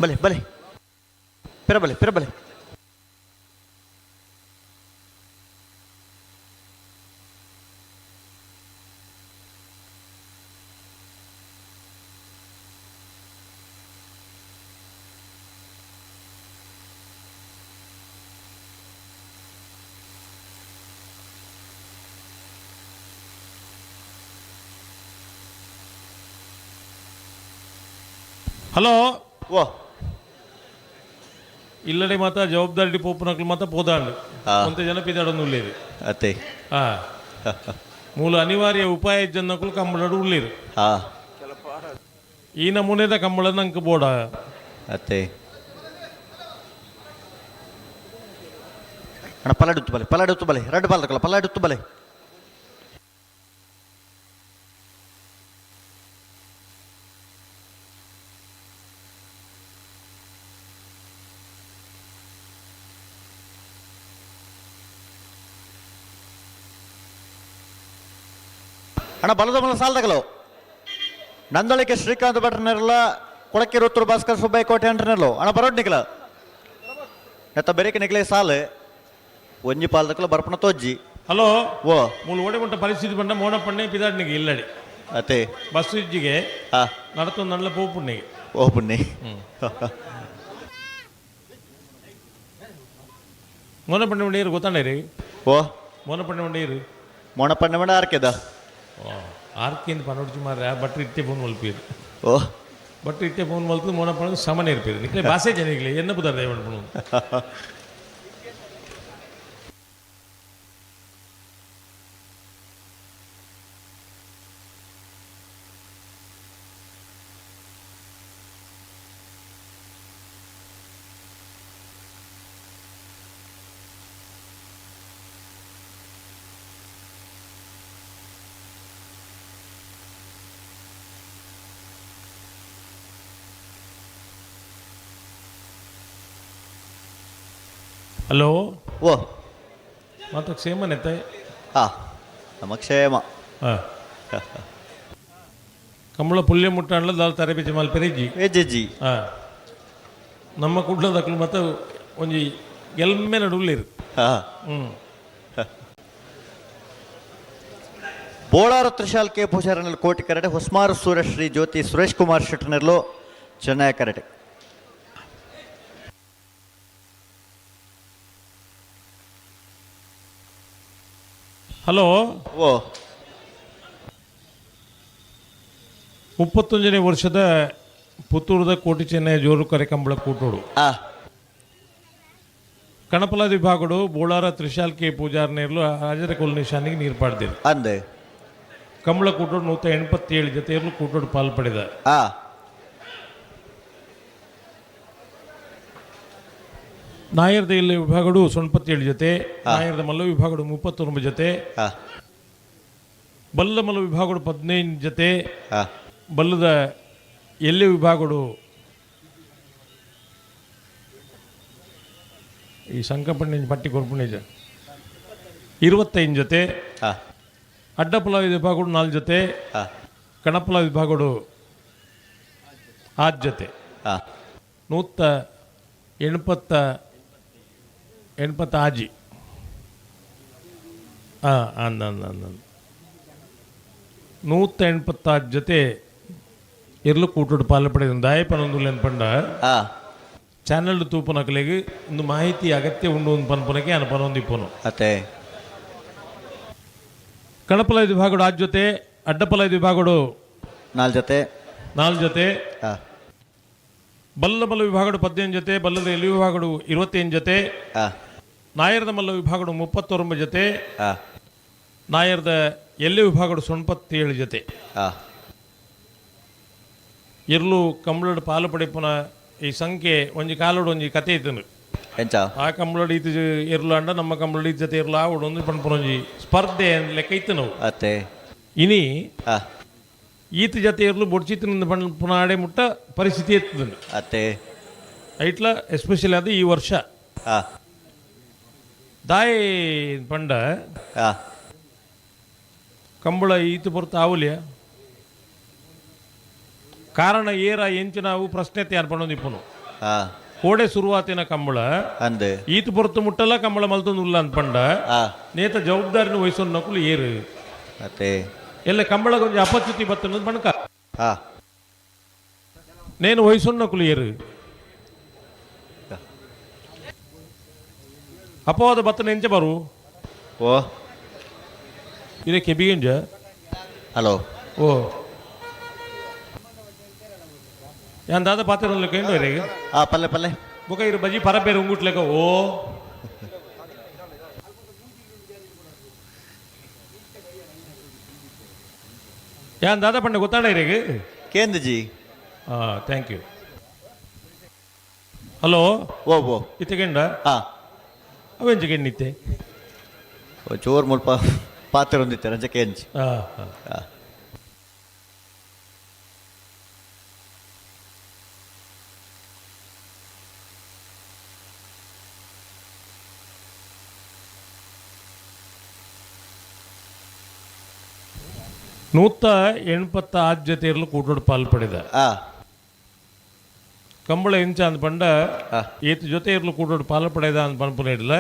ಬಲೆ ಬಲೆ ಪಿರಬಲೆ ಪಿರಬಲೆ. ಹಲೋ. ಓ ಇಲ್ಲಡೆ ಮಾತ ಜವಾಬ್ದಾರಿ ಪೋಪುನಕ್ಲು ಮಾತ ಪೋದಾಂಡು ಒಂತೆ ಜನ ಪಿದಾಡೊಂದು ಉಳ್ಳೇರು. ಅತ್ತೆ. ಹಾ ಮೂಲ ಅನಿವಾರ್ಯ ಉಪಾಯ ಜನಕ್ಕೂ ಕಂಬಳಡು ಉಳ್ಳೇರು. ಹಾ ಈ ನಮೂನೆದ ಕಂಬಳ ನಂಗೆ ಬೋಡ. ಅತ್ತೆ ಅಣ್ಣ ಪಲ್ಲಾಡುತ್ತು ಬಲೆ ಪಲ್ಲಾಡುತ್ತು ಬಲೆ ಎರಡು ಬಾಲ್ ತಕಲ್ಲ ಪಲ್ಲಾಡುತ್ತು ಬಲೆ. ಅಣ್ಣ ಬಲದ ಮಲ ಸಾಲದಗಲು ನಂದಳಿಕೆ ಶ್ರೀಕಾಂತ್ ಭಟ್ರನೆರಲ ಕೊಳಕ್ಕೆ ರುತ್ತೂರು ಭಾಸ್ಕರ್ ಸುಬ್ಬಯ್ಯ ಕೋಟೆ ಅಂಟ್ರನೆರ್ಲು ಅಣ್ಣ ಬರೋಡ್ ನಿಕಲ ನೆತ್ತ ಬೆರಕೆ ನಿಕಲೆ ಸಾಲು ಒಂಜಿ ಪಾಲ್ದಕಲ ಬರ್ಪಣ ತೋಜ್ಜಿ. ಹಲೋ. ಓ ಮೂಲ ಓಡೆ ಮುಂಟ ಪರಿಸ್ಥಿತಿ ಬಂಡ ಮೋಡ ಪಣ್ಣೆ ಪಿದಾಡ್ನಿಗೆ ಇಲ್ಲಡಿ ಅತ್ತೆ ಬಸ್ ಇಜ್ಜಿಗೆ ಹಾ ನಡತೊಂದು ನಲ್ಲ ಪೋಪುಣ್ಣಿಗೆ. ಓ ಪುಣ್ಯ. ಮೋನ ಪಣ್ಣೆ ಉಂಡೇರು ಗೊತ್ತಾಂಡೇರಿ. ಓ ಮೋನ ಪಣ್ಣೆ ಉಂಡೇರು ಮೋಣ ಪಣ್ಣೆ ಮಂಡ ಆರ್ಕೆದ ಆರ್ಕೆಂದು ಪನೊಡ್ಚಿ ಮಾರ್ರೆ ಬಟ್ರ್ ಇತ್ತೆ ಫೋನ್ ಮಲ್ಪೀರು. ಓ ಬಟ್ರ್ ಇತ್ತೆ ಫೋನ್ ಮಲ್ತು ಮೋನ ಪಣ್ಣೆ ಸಮನೆ ಇರ್ಪೀರು ನಿಕ್ಲೆ ಭಾಷೆ ಜನಿಗ್ಲೆ ಎನ್ನ ಬುದಾರ ದಯವಂಡು. ಹಲೋ. ಓ ಮಾತ್ರ ಕ್ಷೇಮನೆತ್ತ. ಹಾ ನಮ್ಮ ಕ್ಷೇಮ. ಹಾಂ ಕಂಬಳ ಪುಲ್ಯ ಮುಟ್ಟಾಂಡ್ಲ ದಾಲ್ ತರಬೇತಿ ಮಲ್ಪೆರೆಜ್ಜಿ. ಎಜ್ಜಿ. ಹಾಂ ನಮ್ಮ ಕುಡ್ಲದಕ್ಲು ಮತ್ತು ಒಂಜಿ ಎಲ್ಮೆ ನಡುಲ್ಲೇರು. ಹಾ ಹ್ಞೂ ಬೋಳಾರ ತ್ರಿಶಾಲ್ ಕೆ ಪೂಜಾರನಲ್ಲಿ ಕೋಟಿ ಕರಡೆ ಹೊಸ್ಮಾರು ಸೂರ್ಯಶ್ರೀ ಜ್ಯೋತಿ ಸುರೇಶ್ ಕುಮಾರ್ ಶೆಟ್ಟರ್ನೆರ್ಲು ಚೆನ್ನೈ ಕರಡೆ. ಹಲೋ. ಓ 31ನೇ ವರ್ಷದ ಪುತ್ತೂರದ ಕೋಟಿ ಚೆನ್ನೈ ಜೋರು ಕರೆ ಕಂಬಳ ಕೂಟೋಡು. ಕಣಪಲ ವಿಭಾಗಡು ಬೋಳಾರ ತ್ರಿಶಾಲ್ ಕೆ ಪೂಜಾರ್ ನೇರ್ಲು ಹಾಜರ ಕೊಲ್ ನಿಶಾನಿಗೆ ನೀರು ಪಾಡ್ದಿರು. ಅಂದೆ ಕಂಬಳ ಕೂಟೋಡು 187 ಜೊತೆ ಇರ್ಲು ಕೂಟೋಡು ಪಾಲ್ ಪಡೆದ. ನಾಯರ್ದ ಇಲ್ಲಿ ವಿಭಾಗಡು 87 ಜೊತೆ, ನಾಯರ್ದ ಮಲ್ಲ ವಿಭಾಗಡು 39 ಜೊತೆ, ಬಲ್ಲ ಮಲ್ಲ ವಿಭಾಗಡು 15 ಜೊತೆ, ಬಲ್ಲದ ಎಲ್ಲಿ ವಿಭಾಗಡು ಈ ಸಂಕಪಣ್ಣ ಪಟ್ಟಿ ಕೊರ್ಪುಣಿಜ 25 ಜೊತೆ, ಅಡ್ಡಪುಲ ವಿಭಾಗಡು 4 ಜೊತೆ, ಕಣಪುಲ ವಿಭಾಗಡು 6 ಜೊತೆ, 186 ಹಾಂ ಅಂದ ಅಂದ ಅಂದ 186 ಜೊತೆ ಎರ್ಲು ಕೂಟೋಡು ಪಾಲು ಪಡೆದ ದಾಯಪನೊಂದು ಪಂಡ ಚಾನಲ್ ತೂಪನಕಲೆಗೆ ಒಂದು ಮಾಹಿತಿ ಅಗತ್ಯ ಉಂಡು ಒಂದು ಪನ್ಪನಕ್ಕೆ ಅನಪನೊಂದು ಇಪ್ಪನು. ಅತ್ತೆ ಕಣಪಲ ವಿಭಾಗಡು 6 ಜೊತೆ, ಅಡ್ಡಪಲ ವಿಭಾಗಡು 4 ಜೊತೆ, 4 ಜೊತೆ, ಬಲ್ಲ ಮಲ್ಲ ವಿಭಾಗಡು 15 ಜೊತೆ, ಬಲ್ಲದ ಎಲ್ಲಿ ವಿಭಾಗಡು 25 ಜೊತೆ, ನಾಯರ್ದ ಮಲ್ಲ ವಿಭಾಗಡು 39 ಜೊತೆ, ನಾಯರ್ದ ಎಲ್ಲಿ ವಿಭಾಗಡು 97 ಜೊತೆ ಇರ್ಲು ಕಂಬಳಡ್ ಪಾಲು ಪಡೆಪುನ ಈ ಸಂಖ್ಯೆ ಒಂಜಿ ಕಾಲೋಡು ಒಂಜಿ ಕತೆ ಇತ್ತು. ಎಂಚ ಆ ಕಂಬಳಡ್ ಈತ ಇರ್ಲು ಅಂಡ ನಮ್ಮ ಕಂಬಳಡ್ ಈತ ಜೊತೆ ಇರ್ಲು ಆವಡು ಒಂದು ಪನ್ಪುನ ಒಂಜಿ ಸ್ಪರ್ಧೆ ಲೆಕ್ಕ ಇತ್ತು ನಾವು. ಅತ್ತೆ ಇನಿ ಈತ ಜೊತೆ ಇರ್ಲು ಬೊಡ್ಚಿತ್ತಿನ ಪನ್ಪುನ ಆಡೆ ಮುಟ್ಟ ಪರಿಸ್ಥಿತಿ ಎತ್ತದ. ಅತ್ತೆ ಐಟ್ಲ ಎಸ್ಪೆಷಲಿ ಅದು ಈ ವರ್ಷ ದಾಯಿ ಪಂಡ ಕಂಬಳ ಈತ ಪೊರ್ತು ಆವುಲಿಯ ಕಾರಣ ಏರ ಎಂಚಿನ ಅವು ಪ್ರಶ್ನೆ ತಯಾರು ಪಣ್ಣೊಂದಿಪ್ಪನು. ಕೋಡೆ ಶುರುವಾತಿನ ಕಂಬಳ ಅಂದ್ ಈತ ಪೊರ್ತು ಮುಟ್ಟಲ್ಲ ಕಂಬಳ ಮಲ್ತೊಂದು ಉಲ್ಲ ಅಂತ ಪಂಡ ನೇತ ಜವಾಬ್ದಾರಿನ ವಹಿಸೋನ್ ನಕುಲು ಏರು ಅತ್ತೆ ಎಲ್ಲ ಕಂಬಳ ಕೊಂಚ ಅಪಚ್ಯುತಿ ಬತ್ತನ ಬಣಕ ನೇನು ವಹಿಸೋನ್ ನಕುಲು ಏರು ಅಪವಾದ ಬತ್ತನ ಎಂಚ ಬರು ಓ ಇದೇ ಕೆಬಿಗೆಂಜ. ಹಲೋ ಓ ಯಾನ್ ದಾದ ಪಾತ್ರ ಕೇಂದ್ರ ಪಲ್ಲೆ ಪಲ್ಲೆ ಬೊಕ ಇರು ಬಜಿ ಪರಬೇರು ಉಂಗುಟ್ಲೆಕ ಓ ಯಾನ್ ದಾದ ಪಂಡೆ ಗೊತ್ತಾಡ ಇರೇಗ ಕೇಂದ್ರ G. Thank you. Hello ಓ ಓ ಇತ್ತೆಗೆಂಡ ಅವೆಂಚ ಗೆಣ್ಣಿತ್ತೆ ಓ ಚೋರ್ ಮುಲ್ಪ ಪಾತ್ರ ಹೊಂದಿತ್ತೆ ರಂಜ ಕೇಂಜ್. ನೂತ ಎಣ್ಪತ್ತ ಆದ್ಯತೆ ಇರಲು ಕೂಟೋಡು ಪಾಲ್ ಪಡೆದ ಕಂಬಳ ಎಂಚ ಅಂದ್ ಪಂಡ ಏತು ಜೊತೆ ಇರಲು ಕೂಟೋಡು ಪಾಲ್ ಪಡೆದ ಅಂದ್ ಪನ್ಪುನ ಇಡ್ಲ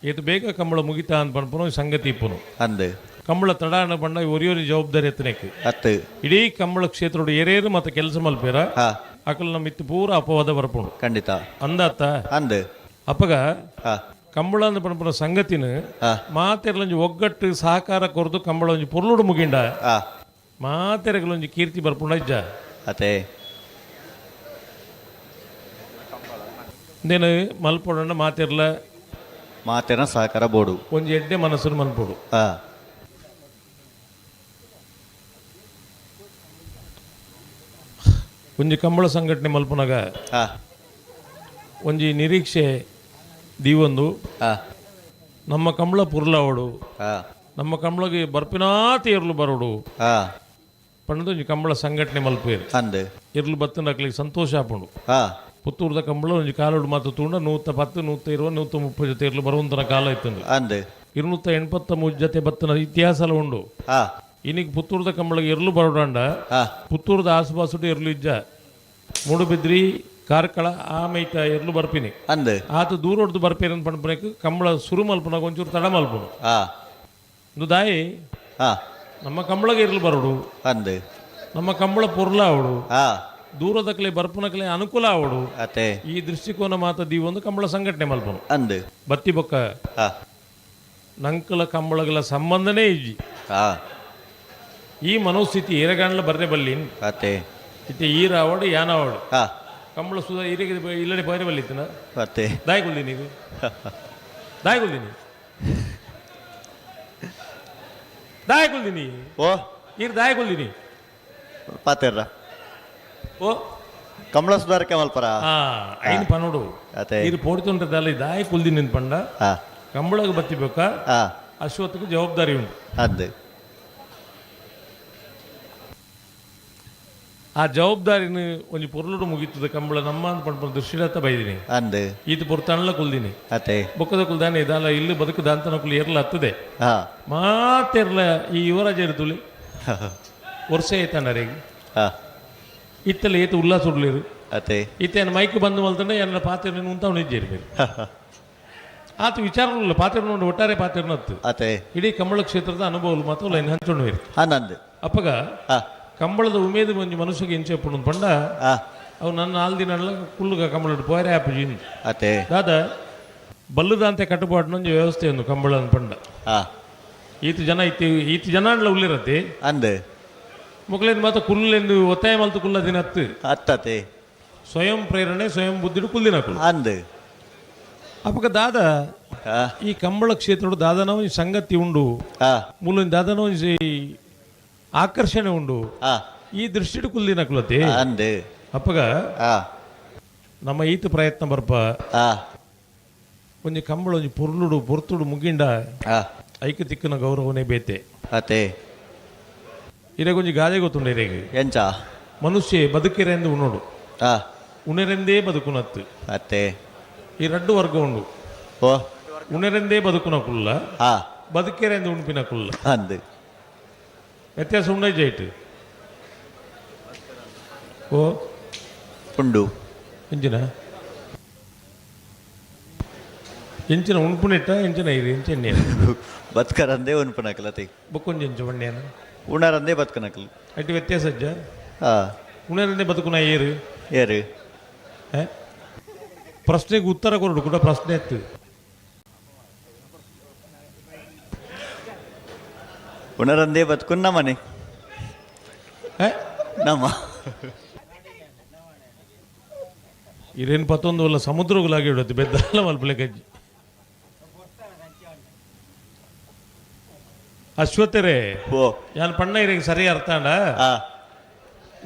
ಏತು ಬೇಗ ಕಂಬಳ ಮುಗಿತಾ ಅಂದ್ ಪನ್ಪುನ ಸಂಗತಿ ಇಪ್ಪುನು. ಅಂದ್ ಕಂಬಳ ತಡಾಣ ಪಂಡ ಒರಿಯೊರಿ ಜವಾಬ್ದಾರಿ ಎತ್ತನೇಕ್ ಅತ್ತು ಇಡೀ ಕಂಬಳ ಕ್ಷೇತ್ರೋಡು ಏರೇರು ಮತ್ತೆ ಕೆಲಸ ಮಲ್ಪೇರ ಅಕಲ್ ನಮ್ಮ ಇತ್ತು ಪೂರ ಅಪವಾದ ಬರ್ಪುಣು. ಖಂಡಿತ ಅಂದಾತ ಅಂದ್ ಅಪ್ಪಗ ಕಂಬಳ ಅಂದ್ ಪನ್ಪುನ ಸಂಗತಿನ ಮಾತೆರ್ಲೊಂಜಿ ಒಗ್ಗಟ್ಟು ಸಹಕಾರ ಕೊರ್ದು ಕಂಬಳ ಒಂಜಿ ಪೊರ್ಲುಡು ಮುಗಿಂಡ ಮಾತೆರಗಲೊಂಜಿ ಕೀರ್ತಿ ಬರ್ಪುಂಡ ಇಜ್ಜ. ಅತೆ ನೇನು ಮಲ್ಪೊಡಂಡ ಮಾತೆರ್ಲ ಮಾತೆರ್ನ ಸಹಕಾರ ಬೋಡು ಒಂಜಿ ಎಡ್ಡೆ ಮನಸ್ಸು ಮಲ್ಪೊಡು. ಒಂಜಿ ಕಂಬಳ ಸಂಘಟನೆ ಮಲ್ಪುನಗ ಒಂಜಿ ನಿರೀಕ್ಷೆ ದೀವೊಂದು ನಮ್ಮ ಕಂಬಳ ಪುರ್ಲಾವಡು ನಮ್ಮ ಕಂಬಳಗೆ ಬರ್ಪಿನಾತಿ ಇರ್ಲು ಬರೋಡು ಪಂಡದು ಒಂಜಿ ಕಂಬಳ ಸಂಘಟನೆ ಮಲ್ಪೇರು ಅಂದ್ ಇರ್ಲು ಬತ್ತನ ಅಕ್ಲಿಗೆ ಸಂತೋಷ ಆಪುಂಡು. ಪುತ್ತೂರ್ದ ಕಂಬಳ ಒಂಜಿ ಕಾಲೋಡು ಮಾತು ತೂಂಡ 110 120 130 ಜೊತೆ ಇರ್ಲು ಬರುವಂತನ ಕಾಲ ಇತ್ತು. ಅಂದ್ 283 ಜೊತೆ ಬತ್ತನ ಇತಿಹಾಸ ಉಂಡು. ಇನ್ನಿಗೆ ಪುತ್ತೂರ್ದ ಕಂಬಳಗೆ ಇರ್ಲು ಬರೋಡಂಡ ಪುತ್ತೂರ್ದ ಆಸುಪಾಸುಡು ಇರ್ಲು ಇಜ್ಜ ಮೂಡುಬಿದ್ರಿ ಕಾರ್ಕಳ ಆಮೈತ ಇರ್ಲು ಬರ್ಪಿನಿ ಅಂದ್ ಆತ ದೂರೊಡ್ದು ಬರ್ಪೇರ ಪಂಪನೇಕ್ ಕಂಬಳ ಸುರು ಮಲ್ಪುನಾಗ ಒಂಚೂರು ತಡ ಮಲ್ಪುನು. ಒಂದು ದಾಯಿ ನಮ್ಮ ಕಂಬಳಗೆ ಇರ್ಲು ಬರೋಡು ಅಂದ್ ನಮ್ಮ ಕಂಬಳ ಪೊರ್ಲ ಅವಡು ದೂರದಕ್ಲೆ ಬರ್ಪುನಕ್ಲೆ ಅನುಕೂಲ ಅವಡು ಅತೆ ಈ ದೃಷ್ಟಿಕೋನ ಮಾತ ದೀವೊಂದು ಕಂಬಳ ಸಂಘಟನೆ ಮಲ್ಪನು. ಅಂದ್ ಬತ್ತಿ ಬೊಕ್ಕ ನಂಕಲ ಕಂಬಳಗಳ ಸಂಬಂಧನೇ ಇಜ್ಜಿ. ಈ ಮನೋಸ್ಥಿತಿ ಏರಗಾಂಡ್ಲ ಬರ್ರೆ ಬಲ್ಲಿ ಅತೆ ಇತ್ತೆ ಈರ ಅವಡು ಯಾನ ಅವಡು ಕಂಬಳ ಸುಧಾ ಈರಿಗೆ ಇಲ್ಲಡೆ ಬೈರೆ ಬಲ್ಲಿತ್ತನ ಅತ್ತೆ ದಾಯಿ ಕೊಲ್ದಿನಿ ನೀವು ದಾಯಿ ಕೊಲ್ದಿನಿ ದಾಯಿ ಕೊಲ್ದಿನಿ ಓ ಈರ್ ದಾಯಿ ಕೊಲ್ದಿನಿ ಪಾತೆರ್ರ ಓ ಕಮಲ ಸುಧಾರಕೆ ಮಲ್ಪರ ಐನ್ ಪನೋಡು ಅತೆ ಈರ್ ಪೋಡ್ತುಂಟದಲ್ಲ ದಾಯಿ ಕುಲ್ದಿನಿ ಪಂಡ ಕಂಬಳಗ ಬತ್ತಿ ಬೇಕಾ ಅಶ್ವತ್ಥಕ್ಕೆ ಜವಾಬ್ದಾರಿ ಉಂಟು. ಅಂದ್ ಆ ಜವಾಬ್ದಾರಿನ ಒಂಜಿ ಪೊರ್ಲುಡು ಮುಗಿತದ ಕಂಬಳ ನಮ್ಮ ಅಂತ ಪಂಡ ದೃಷ್ಟಿಡತ್ತ ಬೈದಿನಿ ಅಂದ್ ಈತ ಪೊರ್ತಣ್ಲ ಕುಲ್ದಿನಿ ಅತೆ ಬೊಕ್ಕದ ಕುಲ್ದಾನೆ ಇದಾಲ ಇಲ್ಲಿ ಬದುಕದ ಅಂತ ನಕುಲು ಎರ್ಲ ಹತ್ತದೆ ಮಾತೆರ್ಲ ಈ ಯುವರಾಜ ಇರ್ತುಲಿ ವರ್ಷ ಏತಣ್ಣರಿಗೆ ಇತ್ತಲ್ಲ ಏತು ಉಲ್ಲಾಸ ಉಡ್ಲಿರು ಅತೆ ಇತ್ತೇನು ಮೈಕ್ ಬಂದು ಮಲ್ತಂಡೆ ಎನ್ನ ಪಾತ್ರ ಉಂತ ನಿಜ್ಜೇರಿ ಆತ ವಿಚಾರ ಪಾತ್ರ ನೋಡಿ ಒಟ್ಟಾರೆ ಪಾತ್ರ ಅತೆ ಇಡೀ ಕಂಬಳ ಕ್ಷೇತ್ರದ ಅನುಭವ ಮಾತ್ರ ಲೈನ್ ಹಂಚೊಂಡು ಆನಂದ್ ಅಪ್ಪಗ ಕಂಬಳದ ಉಮೇದು ಒಂಜಿ ಮನುಷ್ಯಗೆ ಇಂಚೆ ಪುಣ್ಣು ಪಂಡ ಅವು ನನ್ನ ನಾಲ್ ದಿನ ಕುಲ್ಲುಗ ಕಂಬಳ ಪೋರೆ ಆಪುಜಿ ಅತೆ ದಾದ ಬಲ್ಲದಂತೆ ಕಟ್ಟುಪಾಟಿನ ವ್ಯವಸ್ಥೆ ಒಂದು ಕಂಬಳ ಪಂಡ ಈತ ಜನ ಇತ್ತಿ ಈತ ಜನ ಅಂಡ್ಲ ಉಳ್ಳಿರತ್ತೆ ಅಂದ್ ಮೊಕ್ಕಲೇನು ಮಾತ್ರ ಕುಲ್ಲೆಂದು ಒತ್ತಾಯ ಮಲ್ತು ಕುಲ್ಲ ದಿನ ಹತ್ತು ಅತ್ತತೆ ಸ್ವಯಂ ಪ್ರೇರಣೆ ಸ್ವಯಂ ಬುದ್ಧಿಡು ಕುಲ್ದಿನ ಕುಲ್ ಅಂದ್ ಅಪ್ಪಗ ದಾದ ಈ ಕಂಬಳ ಕ್ಷೇತ್ರದ ದಾದನ ಒಂಜಿ ಸಂಗತಿ ಉಂಡು, ಮೂಲ ದಾದನ ಒಂಜಿ ಆಕರ್ಷಣೆ ಉಂಡು. ಈ ದೃಷ್ಟಿಡ್ ಕುಲ್ದಿನ ಕುಲತೆ ಅಪ್ಪಗ ನಮ್ಮ ಈತ ಪ್ರಯತ್ನ ಬರ್ಪ ಒಂಜಿ ಕಂಬಳ ಒಂಜಿ ಪೊರ್ಲುಡು ಪೊರ್ತುಡು ಮುಗಿಂಡ ಐಕ ತಿಕ್ಕನ ಗೌರವನೇ ಬೇತೆ. ಅತೆ ಇರೆಗೊಂಜಿ ಗಾದೆ ಗೊತ್ತುಂಡು ಇರೆಗೆ. ಎಂಚ ಮನುಷ್ಯ ಬದುಕಿರೆಂದು ಉಣ್ಣೋಡು, ಉಣರೆಂದೇ ಬದುಕುನತ್ತು. ಅತ್ತೆ ಈ ರಡ್ಡು ವರ್ಗ ಉಂಡು. ಓ ಉಣರೆಂದೇ ಬದುಕುನ ಕುಲ್ಲ, ಬದುಕಿರೆಂದು ಉಣ್ಪಿನ ಕುಲ್ಲ. ಅಂದು ವ್ಯತ್ಯಾಸ ಉಂಡೈ ಜೈಟ್. ಓ ಉಂಡು ಎಂಚಿನ ಎಂಚಿನ ಉಣ್ಪುನೆಟ್ಟ ಎಂಚಿನ ಇರು ಎಂಚೆಣ್ಣೆ ಬದುಕರಂದೇ ಉಣ್ಪುನಕಲತೆ ಬೊಕ್ಕೊಂಜಿ ಎಂಚ ಬಣ್ಣೇನ ಉಣರಂದೇ ಬದುಕನಕಲ್. ಅಟ್ಟು ವ್ಯತ್ಯಾಸ ಅಜ್ಜ. ಉಣರಂದೇ ಬದುಕುನ ಏರು ಏರು ಪ್ರಶ್ನೆಗೆ ಉತ್ತರ ಕೊರಡು ಕೂಡ ಪ್ರಶ್ನೆ ಎತ್ತು. ಉಣರಂದೇ ಬದುಕುನ್ನ ಮನೆ ನಮ್ಮ ಇರೇನು ಪತ್ತೊಂದು ಅಲ್ಲ ಸಮುದ್ರಗುಲಾಗಿ ಇಡತ್ತೆ ಬೆದ್ದಲ್ಲ ಮಲ್ಪಲೆ ಕಜ್ಜಿ. ಅಶ್ವತ್ಥರೇ ಓ ಯಾನ್ ಪಣ್ಣ ಇರೇಗೆ ಸರಿ ಅರ್ಥಾಂಡ.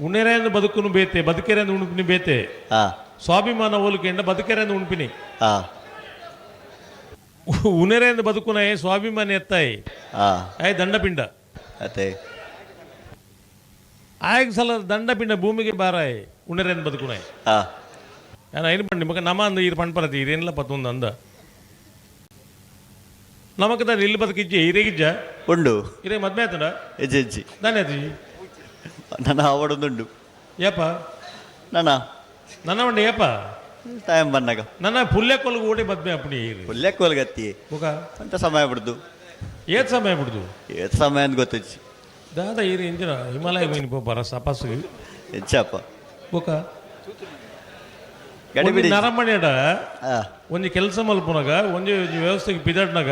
ಉಣೆರೆಂದು ಬದುಕುನು ಬೇತೆ, ಬದುಕೆರೆಂದು ಉಣುಪಿನಿ ಬೇತೆ. ಸ್ವಾಭಿಮಾನ ಹೋಲಿಕೆಂಡ ಬದುಕೆರೆಂದು ಉಣುಪಿನಿ. ಉಣೆರೆಂದು ಬದುಕುನ ಸ್ವಾಭಿಮಾನ ಎತ್ತಾಯಿ ಆಯ್ ದಂಡಪಿಂಡ. ಅತೆ ಆಯ್ ಸಲ ದಂಡಪಿಂಡ ಭೂಮಿಗೆ ಬಾರಾಯ್ ಉಣೆರೆಂದು ಬದುಕುನಾಯ್. ನಾನು ಐನು ಪಂಡಿ ಮಗ ನಮ ಅಂದ ಈರು ಪಣ್ಪರತಿ ಇರೇನಿಲ್ಲ ಪತ್ತೊಂದು ಅಂದ ನಮಕ್ ದಾರ ಇಲ್ಲಿ ಬದುಕಿಜ್ಜೆ ಇರೇಗಿಜ್ಜ ಉಂಡು ಇರೇ ಮದ್ಮೆ ಆತಡ ಹೆಜ್ಜೆ ಹೆಜ್ಜಿ ದಾನೆ ಆತಿ ನನ್ನ ಆವಡೊಂದುಂಡು. ಏಪ ನನ್ನ ನನ್ನ ಮಂಡೆ ಏಪ ಟೈಮ್ ಬಂದಾಗ ನನ್ನ ಪುಲ್ಯ ಕೊಲ್ಗು ಓಡಿ ಮದ್ಮೆ ಅಪ್ಪಣಿ ಪುಲ್ಯ ಕೊಲ್ಗತ್ತಿ ಬುಕ ಅಂತ ಸಮಯ ಬಿಡ್ದು. ಏತ್ ಸಮಯ ಬಿಡ್ದು? ಏತ್ ಸಮಯ ಅಂತ ಗೊತ್ತಿಜ್ಜಿ ದಾದ ಈರು ಇಂಜಿನ ಹಿಮಾಲಯ ಮೀನು ಪೋಪಾರ ಸಪಾಸು ಹೆಚ್ಚಪ್ಪ ಬುಕ ಗಡಿಬಿಡಿ ನರಮಣಿಯಡ ಒಂಜಿ ಕೆಲಸ ಮಲ್ಪುನಗ ಒಂಜಿ ವ್ಯವಸ್ಥೆಗೆ ಪಿದಾಡ್ನಾಗ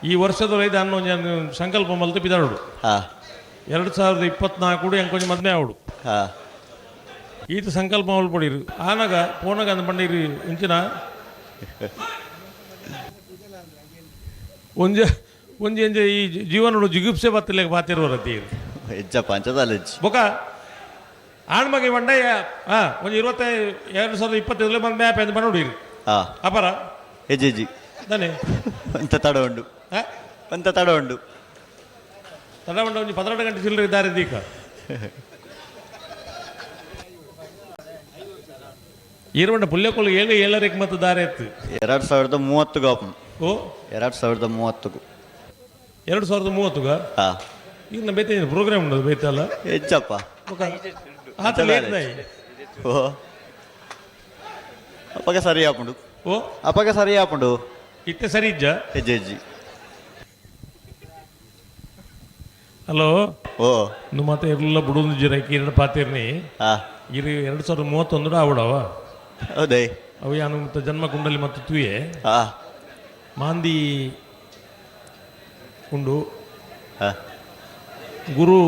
ಈ ವರ್ಷದ ಐದು ಅನ್ನ ಒಂಜಿ ಸಂಕಲ್ಪ ಮಲ್ತು ಪಿದಾಡು. 2024 ಎಂಕೊಂಜಿ ಮದ್ಮೆ ಆವಡು. ಈತ ಸಂಕಲ್ಪ ಮಲ್ಪಡಿರು ಆನಾಗ ಪೋನಾಗ ಅಂದ ಪಂಡಿರಿ ಇಂಚಿನ ಒಂಜಿ ಒಂಜಿ ಒಂಜಿ ಈ ಜೀವನಡು ಜಿಗುಪ್ಸೆ ಬತ್ತಲೆ ಬಾತಿರುವರತಿ ಹೆಚ್ಚಪ್ಪ ಅಂಚದಲ್ಲ ಬೊಕ ಆಣ್ಮಗೆ ಬಂಡ ಒಂದು 2025 ಬಂದ ಮ್ಯಾಪ್ ಎಂದು ಬಂದು ಅಪರ ಹೆಜ್ಜೆ ಹೆಜ್ಜಿ ತಾನೆ ಅಂತ ತಡ ಉಂಡು ಅಂತ ತಡ ಉಂಡು ತಡ ಉಂಡು ಒಂದು 12 ಗಂಟೆ ಚಿಲ್ಲರೆ ಇದ್ದಾರೆ ದೀಕ ಈರುವಂಡ ಪುಲ್ಯಕೊಲ್ 7 7.5 ಮತ್ತು ದಾರಿ ಎತ್ತು 2030 ಗಾಪು. ಓ 2030 2030 ಈಗ ನಮ್ಮ ಬೇತೆ ಪ್ರೋಗ್ರಾಮ್ ಉಂಟು ಬೇತಲ್ಲ ಹೆಚ್ಚಪ್ಪ ಆತ ಲೇಟ್ ಓ ಅಪ್ಪಗ ಸರಿ ಆಪುಂಡು. ಓ ಅಪ್ಪಗ ಸರಿ ಆಪುಂಡು ಇತ್ತೆ ಸರಿ ಇಜ್ಜ ಹೆಜ್ಜೆ ಹೆಜ್ಜಿ. ಹಲೋ ಓ ನು ಮತ್ತೆ ಎಲ್ಲ ಬುಡೊಂದು ಜಿರಕಿ ಎರಡು ಪಾತಿರ್ನಿ ಇರು 2031 ಆವಡವ. ಹೌದೇ ಅವು ಯಾನು ಮತ್ತು ಜನ್ಮ ಕುಂಡಲಿ ಮತ್ತು ತೂಯೆ ಮಾಂದಿ ಉಂಡು. ಗುರು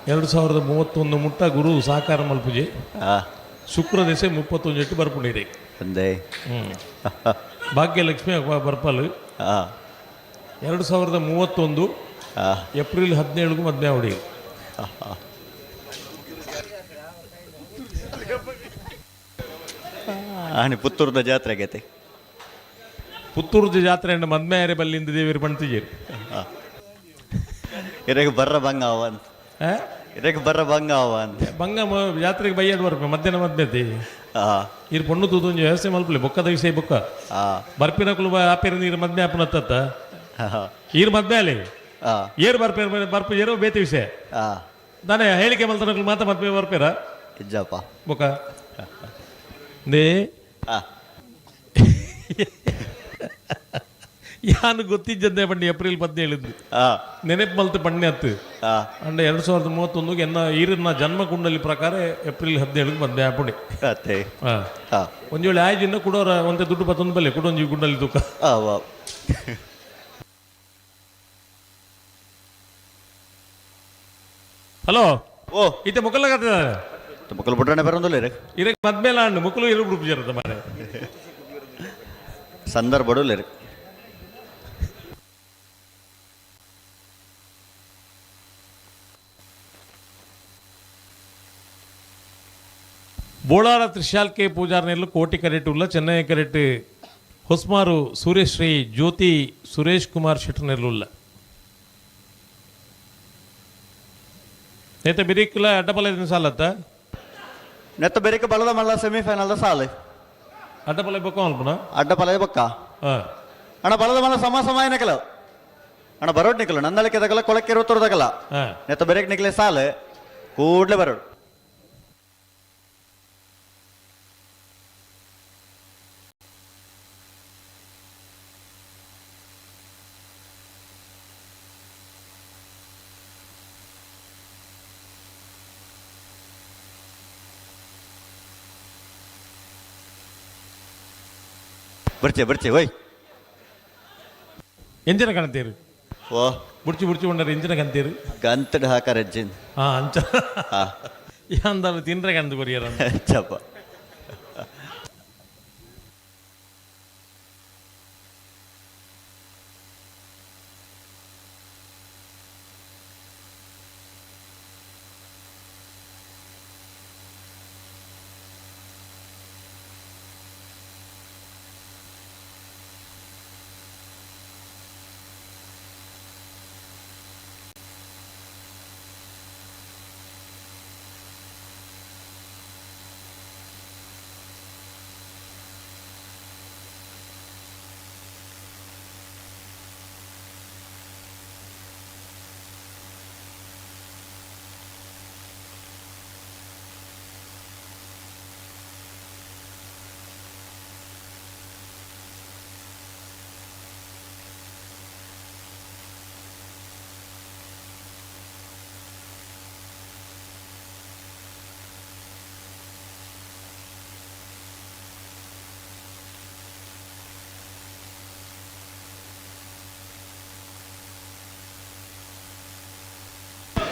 2031 ಮುಟ್ಟ ಗುರು ಸಾಕಾರ ಮಲ್ಪುಜೆ. ಶುಕ್ರ ದೆಸೆ 31 ಎಟ್ಟು ಬರ್ಪುಂಡಿರಿ. ಅಂದೇ ಭಾಗ್ಯಲಕ್ಷ್ಮಿ ಬರ್ಪಲ್ 2031 ಏಪ್ರಿಲ್ 17 ಮದ್ಮೆ ಅವಡಿ. ಪುತ್ತೂರ್ದ ಜಾತ್ರೆ ಆಗೈತೆ. ಪುತ್ತೂರ್ದ ಜಾತ್ರೆ ಮದ್ಮೆ ಆರೆ ಬಲ್ಲಿಂದ ದೇವರು ಪಣ್ತಿಜೇರಿ. ಇರಗೆ ಬರ್ರ ಬಂಗ ಅವ ಅಂತ ಇರಗೆ ಬರ್ರ ಬಂಗ ಅವ ಅಂತ ಬಂಗ ಜಾತ್ರೆಗೆ ಬೈಯಾಡ್ ಬರ್ಪೆ ಮಧ್ಯಾಹ್ನ ಮದ್ಮೆ ಇರು ಪೊಣ್ಣು ತೂತೊಂಜಿ ವ್ಯವಸ್ಥೆ ಮಲ್ಪಲೆ ಬೊಕ್ಕದ ವಿಷಯ ಬೊಕ್ಕ ಬರ್ಪಿನಕುಲು ಆಪೇರು ನೀರು ಮದ್ಮೆ ಆಪುನತ್ತ ಈರು ಮದ್ಮೆ ಅಲೆ ಏರು ಬರ್ಪೇರು ಬರ್ಪು ಏರೋ ಬೇತೆ ವಿಷಯ ನಾನೇ ಹೇಳಿಕೆ ಮಲ್ತನಕುಲು ಮಾತ ಮದ್ಮೆ ಬರ್ಪೇರ ಇಜ್ಜಪ್ಪ ಬೊಕ್ಕ ನೇ ಯಾನು ಗೊತ್ತಿದ್ದಂದೆ ಪಂಡಿ ಏಪ್ರಿಲ್ 17 ನೆನಪು ಮಲ್ತು ಪಣ್ಣೆ ಹತ್ತು ಅಂಡ 2031 ಎನ್ನ ಈರಿನ ಜನ್ಮ ಕುಂಡಲಿ ಪ್ರಕಾರ ಏಪ್ರಿಲ್ 17 ಬಂದೆ ಆಪುಣಿ. ಒಂಜಿ ವೇಳೆ ಆಯ್ಜಿಂದ ಕುಡೋರ ಒಂತೆ ದುಡ್ಡು ಪತ್ತೊಂದು ಬಲ್ಲೆ ಕುಡೊಂಜಿ ಕುಂಡಲಿ ತೂಕ. ಹಲೋ ಓ ಇತ್ತೆ ಮುಕ್ಕಲ್ಲಾಗತ್ತದ ಮುಕ್ಕಲು ಬಿಟ್ರೆ ಬರೋದಿಲ್ಲ ರೀ ಇದಕ್ಕೆ ಮದ್ಮೇಲೆ ಹಣ್ಣು ಮುಕ್ಕಲು ಇರು ಗ್ರೂಪ್ ಜರದ ಮಾರೆ ಸಂದರ್ಭ ರೀ. Bolara ತ್ರಿಶಾಲ್ಕೆ ಪೂಜಾರ್ನೆಲ್ಲು ಕೋಟಿ ಕರೆಟ್ ಉಲ್ಲ ಚೆನ್ನೈ ಕರೆಟ್ ಹೊಸ್ಮಾರು ಸೂರ್ಯಶ್ರೀ ಜ್ಯೋತಿ ಸುರೇಶ್ ಕುಮಾರ್ ಶೆಟ್ಟರ್ನೆಲ್ಲುಲ್ಲ ನೇತ ಬಿರಿಕ್ಲ ಅಡ್ಡಪಲ ಸಾಲತ್ತ ನೆತ್ತ ಬೆರಿಕ ಬಲದ ಮಲ್ಲ ಸೆಮಿಫೈನಲ್ ಸಾಲು. ಅಡ್ಡಪಲ ಬೊಕ್ಕ ಅಲ್ಪನ ಅಡ್ಡಪಲ ಬೊಕ್ಕ. ಅಣ್ಣ ಬಲದ ಮಲ್ಲ ಸಮ ಸಮ ನಿಕಲ ಅಣ್ಣ ಬರೋಡ್ ನಿಕಲು ನಂದಳಿಕೆ ತಗಲ ಕೊಳಕ್ಕೆ ಇರುತ್ತರು ತಗಲ. ನೆತ್ತ ಬೆರಕ್ ನಿಕ್ಲೆ ಸಾಲು ಕೂಡ್ಲೆ ಬರೋಡು. ಬರ್ಚೆ ಬರ್ಚೆ ಓಯ್. ಎಂಜಿನ ಕಾಣ್ತೀರಿ? ಓ ಬುಡ್ಚಿ ಬುಡ್ಚಿ ಉಂಡರೆ ಎಂಜಿನ ಕಂತೀರಿ? ಗಂತಡ್ ಹಾಕಾರ ಅಜ್ಜಿನ್. ಹಾ ಅಂಚ ಯಾಂದಾಲ ತಿಂದ್ರೆ ಕಂದು ಕೊರಿಯರ. ಚಪ್ಪ.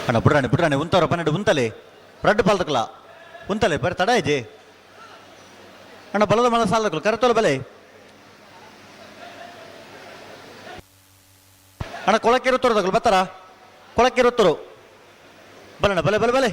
ಅಣ್ಣ ಬುಡ್ರಾಣಿ ಬುಡ್ರಾಣಿ ಉಂತವ್ರ 12 ಉಂತಲೆ ರಡ್ಡು ಪಾಲ್ದಕ್ಲ ಉಂತಲೆ ಬರೀ ತಡ ಇಜೆ ಅಣ್ಣ ಬಲದ ಮಲ ಸಾಲದಕ್ಲು ಕರೆತೋಲ ಬಲೆ ಅಣ್ಣ ಕೊಳಕ್ಕಿರುತ್ತರು ಬತ್ತಾರ ಕೊಳಕ್ಕಿರುತ್ತರು ಬಲಣ್ಣ ಬಲೆ ಬಲೆ ಬಲೆ.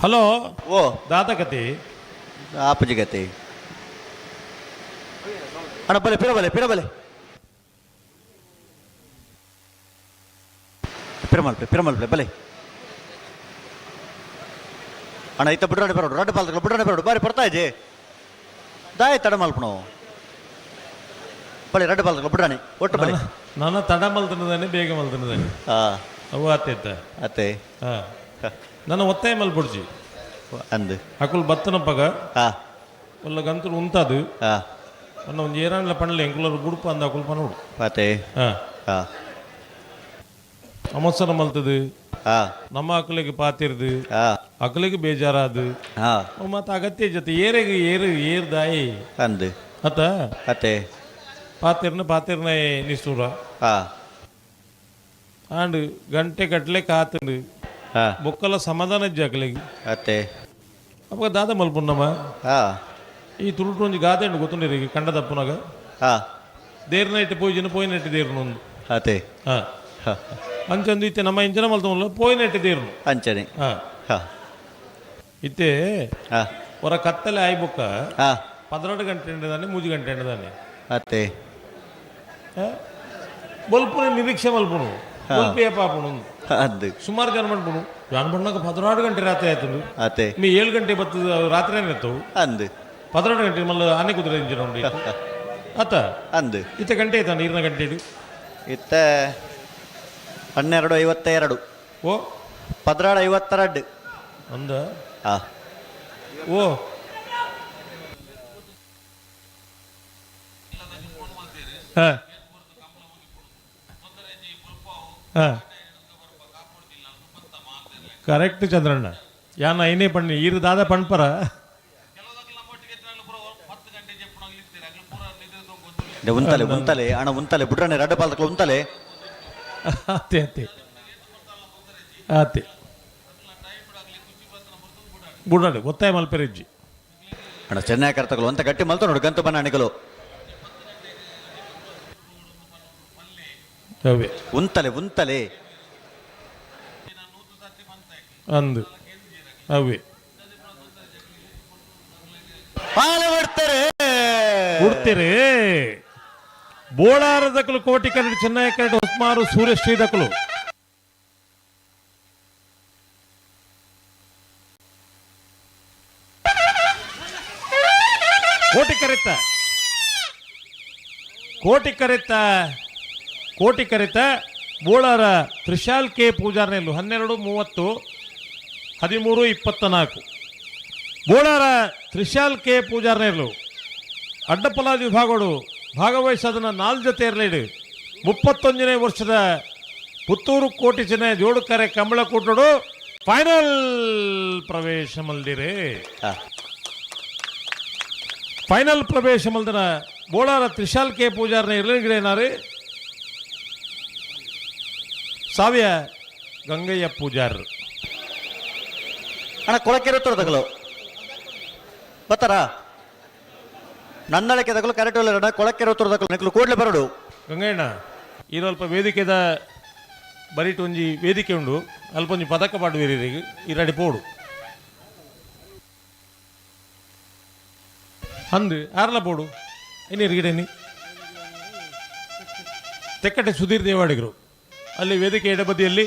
ಹಲೋ. ಓ ದಾದ ಕತೆ ಆಪುಜಿ ಗತಿ ಅಣ್ಣ ಬಲೆ ಪಿರ ಬಲೆ ಪಿರ ಬಲೆ ಪಿರ ಮಲ್ಪೆ ಪಿರ ಮಲ್ಪೆ ಬಲೆ ಅಣ್ಣ ಇತ್ತ ಬುಡ್ರಾಣಿ ಬರೋಡು ರಡ್ಡು ಪಾಲ್ದಕ್ಲು ಬುಡ್ರಾಣಿ ಬರೋಡು ಬಾರಿ ಪಡ್ತಾ ಇಜ್ಜಿ ದಾಯ ತಡ ಮಲ್ಪಣು ಬಲೆ ರಡ್ಡು ಪಾಲ್ದಕ್ಲು ಬುಡ್ರಾಣಿ ಒಟ್ಟು ಬಲೆ. ನಾನು ತಡ ಮಲ್ತನದಾನೆ ಬೇಗ ಮಲ್ತನದಾನೆ. ಅವು ಆತೈತ ಅತ್ತೆ. ಹಾಂ ನನ್ನ ಒತ್ತಾಯ ಮಲ್ಪುಡ್ಜಿ ಅಂದು ಅಕುಲ್ ಬತ್ತನಪ್ಪಗ ಒಲ್ಲ ಗಂತುಡು ಉಂತಾದು ಅನ್ನ ಒಂದು ಏರಾನ್ಲ ಪಣಲೆ ಎಂಕುಲರು ಬುಡುಪ ಅಂದ ಅಕುಲ್ ಪನೋಡು. ಅತ್ತೆ. ಹಾಂ ಅವಸರ ಮಲ್ತದು ನಮ್ಮ ಅಕಲಿಗೆ ಪಾತಿರ್ದು ಅಕಲಿಗೆ ಬೇಜಾರಾದು ಮತ್ತೆ ಅಗತ್ಯ ಜೊತೆ ಏರೆಗೆ ಏರು ಏರ್ದಾಯಿ ಅಂದು ಅತ್ತ ಅತ್ತೆ ಪಾತಿರ್ನ ಪಾತಿರ್ನ ನಿಷ್ಠೂರ ಆಂಡ್ ಗಂಟೆ ಗಟ್ಟಲೆ ಕಾತಂಡು ಬೊಕ್ಕಲ ಸಮಾಧಾನ ಇಜ್ಜಿ ಅಕಲಿಗೆ. ಅತ್ತೆ. ಅವಾಗ ದಾದ ಮಲ್ಪುನ್ನಮ್ಮ ಈ ತುಳುಟು ಒಂಜಿ ಗಾದೆ ಉಂಡು ಗೊತ್ತುಂಡಿರಿ ಕಂಡ ತಪ್ಪುನಾಗ ದೇರ್ನೈಟ್ ಪೋಯಿಜಿನ ಪೋಯಿನೈಟ್ ದೇರ್ನು. ಅತ್ತೆ. ಹಾಂ ಅಂಚಂದು ಇತ್ತೆ ನಮ್ಮ ಇಂಚನ ಮಲ್ತವಲ್ಲ ಪೋಯಿನೈಟ್ ದೇರ್ನು. ಅಂಚನೆ. ಹಾಂ ಇತ್ತೆ ಹೊರ ಕತ್ತಲೆ ಆಯ್ ಬೊಕ್ಕ 12 ಗಂಟೆ ಎಂಡದಾನೆ 3 ಗಂಟೆ ಎಂಡದಾನೆ. ಅತ್ತೆ. ಬೊಲ್ಪುನ ನಿರೀಕ್ಷೆ ಮಲ್ಪುನು ಬೊಲ್ಪೇ ಪಾಪುನು ಅಂದು ಸುಮಾರು ಜನ ಮಲ್ಪುನು ಜಾನ್ ಬಣ್ಣಕ್ಕೆ 16 ಗಂಟೆ ರಾತ್ರಿ ಆಯ್ತು. ಅತ್ತೆ. ನೀ 7 ಗಂಟೆ ಬತ್ತದ ರಾತ್ರಿ ಏನಾಯ್ತು ಅಂದು 12 ಗಂಟೆ ಮಲ್ಲ ಆನೆ ಕುದುರೆ ಇಂಜಿನ ಉಂಡು ಅತ್ತ ಅಂದು ಇತ್ತ ಗಂಟೆ ಆಯ್ತಾ ನೀರಿನ ಗಂಟೆ ಇದು ಇತ್ತ 12:52. ಓ 12:52 ಅಂದ. ಹಾಂ ಓ ಹಾಂ ಹಾಂ ಕರೆಕ್ಟ್ ಚಂದ್ರಣ್ಣ ಯಾನ ಐನೇ ಪಣ್ಣಿ ಈರು ದಾದ ಪಣ್ಪರ. ಉಂತಲೆ ಉಂತಲೆ ಅಣ್ಣ ಉಂತಲೆ ಬುಡ್ರನೆ ರಡ್ಡ ಪಾಲ್ದಕ್ಲು ಉಂತಲೆ. ಅತ್ತೆ ಅತ್ತೆ ಅತ್ತೆ ಬುಡಾಡು ಒತ್ತಾಯ ಮಲ್ಪೆರಿಜ್ಜಿ. ಅಣ್ಣ ಚೆನ್ನೈ ಕರ್ತಕಲು ಅಂತ ಗಟ್ಟಿ ಮಲ್ತ ನೋಡು ಗಂತು ಬನ್ನ ಅಣಿಕಲು. ಅವೇ ಉಂತಲೆ ಉಂತಲೆ ಅಂದು ಅವೇ ಪಾಲ ಬಿಡ್ತಾರೆ ಬಿಡ್ತೀರಿ. ಬೋಳಾರದಕಲು ಕೋಟಿ ಕರಡು ಚೆನ್ನೈ ಕರಡು ಹೊಸ್ಮಾರು ಸೂರ್ಯಶ್ರೀದಕಲು. ಕೋಟಿ ಕರೆತ ಕೋಟಿ ಕರೆತ ಕೋಟಿ ಕರೆತ ಬೋಳಾರ ತ್ರಿಶಾಲ್ ಕೆ ಪೂಜಾರ್ನೆಲ್ಲು 12:30 13:24. ಬೋಳಾರ ತ್ರಿಶಾಲ್ ಕೆ ಪೂಜಾರ್ನೆಲ್ಲು ಅಡ್ಡಪಲಾದಿ ವಿಭಾಗಗಳು ಭಾಗವಹಿಸೋದನ್ನ 4 ಜೊತೆ ಇರಲಿಡು 31ನೇ ವರ್ಷದ ಪುತ್ತೂರು ಕೋಟಿ ಚೆನ್ನೈ ಜೋಡುಕರೆ ಕಂಬಳಕೂಟಡು ಫೈನಲ್ ಪ್ರವೇಶ ಮಲ್ದಿರೆ. ಫೈನಲ್ ಪ್ರವೇಶ ಮಲ್ದನ ಬೋಳಾರ ತ್ರಿಶಾಲ್ ಕೆ ಪೂಜಾರ್ನ ಇರಲಿಗಿಡೇನಾರು ಸಾವಿಯ ಗಂಗಯ್ಯ ಪೂಜಾರ್. ಅಣ್ಣ ಕೊಳಕೆರೆ ತಗಲು ಬತ್ತಾರಾ ನನ್ನಳಕೆ ತಗಲು ಕರೆಕ್ಟ್ ಅಣ್ಣ ಕೊಳಕೆರೆ ತಗಲು ನಿಕ್ಲು ಕೂಡಲೇ ಬರಡು. ಗಂಗಯ್ಯಣ್ಣ ಈ ಅಲ್ಪ ವೇದಿಕೆದ ಬರಿಟ್ ಒಂಜಿ ವೇದಿಕೆ ಉಂಡು ಅಲ್ಪ ಒಂಜಿ ಪದಕ ಪಾಡುವಿರಿ ಇರಡಿ ಪೋಡು ಅಂದು ಆರ್ಲ ಪೋಡು ಇನ್ನೀರು ತೆಕ್ಕಟ್ಟೆ ಸುಧೀರ್ ದೇವಾಡಿಗರು ಅಲ್ಲಿ ವೇದಿಕೆ ಎಡಬದಿಯಲ್ಲಿ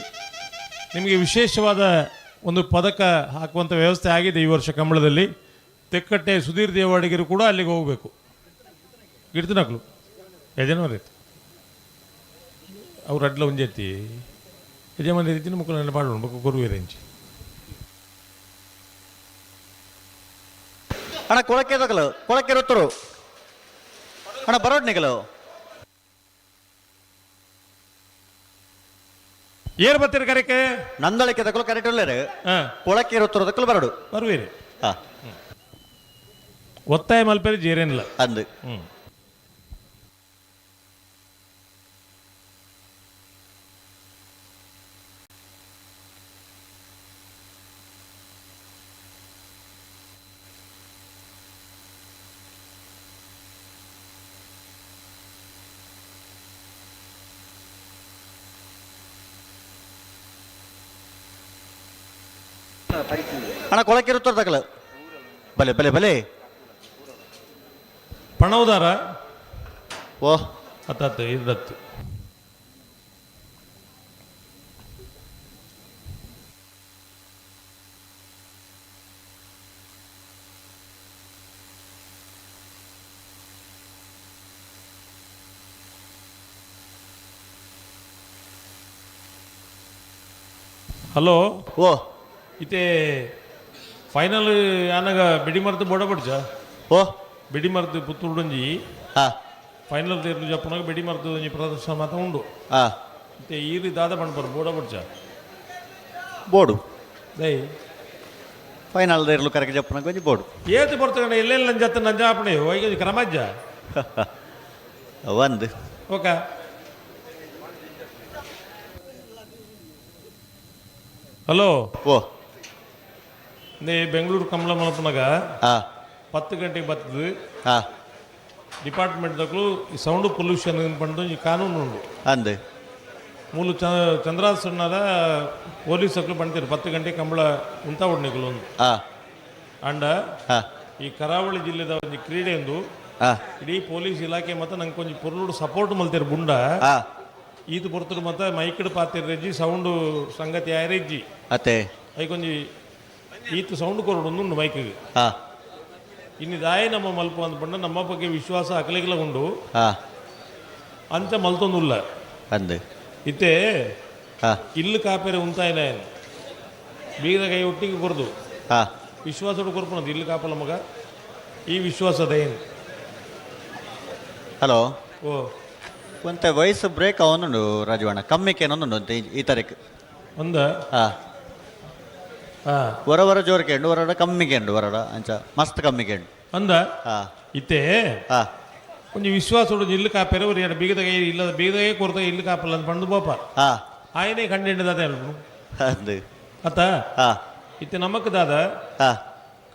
ನಿಮಗೆ ವಿಶೇಷವಾದ ಒಂದು ಪದಕ ಹಾಕುವಂಥ ವ್ಯವಸ್ಥೆ ಆಗಿದೆ ಈ ವರ್ಷ ಕಂಬಳದಲ್ಲಿ. ತೆಕ್ಕಟ್ಟೆ ಸುಧೀರ್ ದೇವಾಡಿಗರು ಕೂಡ ಅಲ್ಲಿಗೆ ಹೋಗಬೇಕು. ಗಿಡ್ತಿನಕ್ಲು ಯಜಮಾನರು ಅವ್ರು ಅಡ್ಲ ಒಂಜೆತ್ತಿ ಯಜಮಾನ ರೀತಿ ಮುಕ್ಕಳು ಪಾಡೋಣ ಬೊಕ್ಕ ಕೊರುವೇರೆಂಚಿ. ಅಣ್ಣ ಕೊಳಕೆ ತಗಲು ಕೊಳಕೆ ರೊತ್ತರು ಅಣ್ಣ ಬರೋಡ್ ನಿಗಲು ಏರ್ ಬತ್ತೀರಿ ಕರೆಕೆ ನಂದಳಿಕೆ ತಗಲು ಕರೆಕ್ಟ್ ಉಳ್ಳೇರು ಕೊಳಕೆ ರೊತ್ತರು ತಗಲು ಬರಡು ಬರುವೇರಿ. ಹಾ ಒತ್ತಾಯ ಮಲ್ಪೇರಿ ಜೇರೇನಿಲ್ಲ ಅಂದು. ಅಣ್ಣ ಕೊಳಕೆ ರೊತ್ತರು ತಗಲು ಬಲೆ ಬಲೆ ಬಲೆ ಪಣವುದಾರ ಓ ಅತ್ತತ್ತು ಇದ್ದತ್ತು. ಹಲೋ ಓ ಇತ್ತೆ ಫೈನಲ್ ಆನಗ ಬಿಡಿ ಮರದ್ದು ಬೋಡ ಬಡ್ಜ ಓ ಬಿಡಿ ಮರದ್ದು ಪುತ್ತೂರುಡೊಂಜಿ ಹಾ ಫೈನಲ್ ತೇರ್ಲು ಜಪ್ಪನಾಗ ಬಿಡಿ ಮರದ್ದು ಒಂಜಿ ಪ್ರದರ್ಶನ ಮಾತ ಉಂಡು. ಹಾ ಇತ್ತೆ ಈರಿ ದಾದ ಪಣ್ಪರ್ ಬೋಡ ಬಡ್ಜ ಬೋಡು ದೈ ಫೈನಲ್ ಇರಲು ಕರೆಕ್ ಜಪ್ಪನಾಗ ಒಂಜಿ ಬೋಡು ಏತು ಬರ್ತಕಂಡ ಎಲ್ಲೆಲ್ಲ ನಂಜತ್ತ ನಂಜಾಪಣೆ ಹೋಗಿ ಕ್ರಮಜ್ಜ ಒಂದು ಓಕೆ ಹಲೋ ಓ ನೇ ಬೆಂಗಳೂರು ಕಮಲ ಮಲಪನಾಗ ಹಾ 10 ಗಂಟೆಗೆ ಬರ್ತದೆ. ಹಾ ಡಿಪಾರ್ಟ್ಮೆಂಟ್ ದಕ್ಕಲು ಈ ಸೌಂಡ್ ಪೊಲ್ಯೂಷನ್ ಪಂಡು ಈ ಕಾನೂನು ಉಂಡು. ಅಂದು ಮೂಲು ಚಂದ್ರಾಸಣ್ಣದ ಪೊಲೀಸ್ ಅಕ್ಲು ಬಂತೀರು 10 ಗಂಟೆ ಕಂಬಳ ಉಂತ ಉಡ್ನಿಕಲು ಒಂದು. ಹಾ ಅಂಡ ಹಾ ಈ ಕರಾವಳಿ ಜಿಲ್ಲೆದ ಒಂಜಿ ಕ್ರೀಡೆ ಒಂದು ಹಾ ಇಡೀ ಪೊಲೀಸ್ ಇಲಾಖೆ ಮತ್ತೆ ನಂಗೆ ಕೊಂಚ ಪೊರ್ಲುಡು ಸಪೋರ್ಟ್ ಮಲ್ತೇರು ಬುಂಡ. ಹಾ ಈತು ಪೊರ್ತುಡು ಮತ್ತೆ ಮೈಕ್ಡ್ ಪಾತಿರ್ರೆಜ್ಜಿ ಸೌಂಡು ಸಂಗತಿ ಆಯರೆಜ್ಜಿ ಅತ್ತೆ ಐಕೊಂಜಿ ಈತು ಸೌಂಡ್ ಕೊರಡು ಉಂಡು ಮೈಕ್ಗೆ. ಹಾ ಇನ್ನು ದಾಯ ನಮ್ಮ ಮಲ್ಪ ಅಂದ್ಪಂಡ ನಮ್ಮ ಬಗ್ಗೆ ವಿಶ್ವಾಸ ಅಕಲಿಗೆಲ್ಲ ಉಂಡು. ಹಾ ಅಂಚ ಮಲ್ತೊಂದುಲ್ಲ ಅಂದು ಇತ್ತೆ ಹಾ ಇಲ್ಲು ಕಾಪೇರೆ ಉಂತಾಯಿನ ಬೀಗದ ಕೈ ಒಟ್ಟಿಗೆ ಕೊರದು ಹಾ ವಿಶ್ವಾಸ ಕೊರ್ಪಣದು ಇಲ್ಲು ಕಾಪಲ ಮಗ ಈ ವಿಶ್ವಾಸ ದಯನ್. ಹಲೋ ಓ ಒಂತೆ ವಯಸ್ಸು ಬ್ರೇಕ್ ಅವನುಂಡು ರಾಜವಣ್ಣ ಕಮ್ಮಿಕೇನೊಂದುಂಡು ಅಂತ ಈ ತಾರೀಕು ಒಂದ ಹಾ ಹಾ ವರ ವರ ಜೋರ್ಕೆಂಡು ವರ ಕಮ್ಮಿಕೆಂಡು ವರಡ ಅಂಚ ಮಸ್ತ್ ಕಮ್ಮಿಕೆಂಡು. ಅಂದ ಹಾ ಇತ್ತೆ ಹಾ ಒಂಜಿ ವಿಶ್ವಾಸ ಇಲ್ಲು ಕಾಪೆರೆ ಒರಿ ಬೀಗದ ಕೈ ಇಲ್ಲದ ಬೀಗದ ಕೊರತ ಇಲ್ಲು ಕಾಪಲ್ಲ ಅಂತ ಪಂಡು ಬೋಪ ಆಯನೇ ಕಂಡೆಂಡು ದಾದ ಅಂದು ಅತ್ತ ಇತ್ತೆ ನಮಕ್ ದಾದ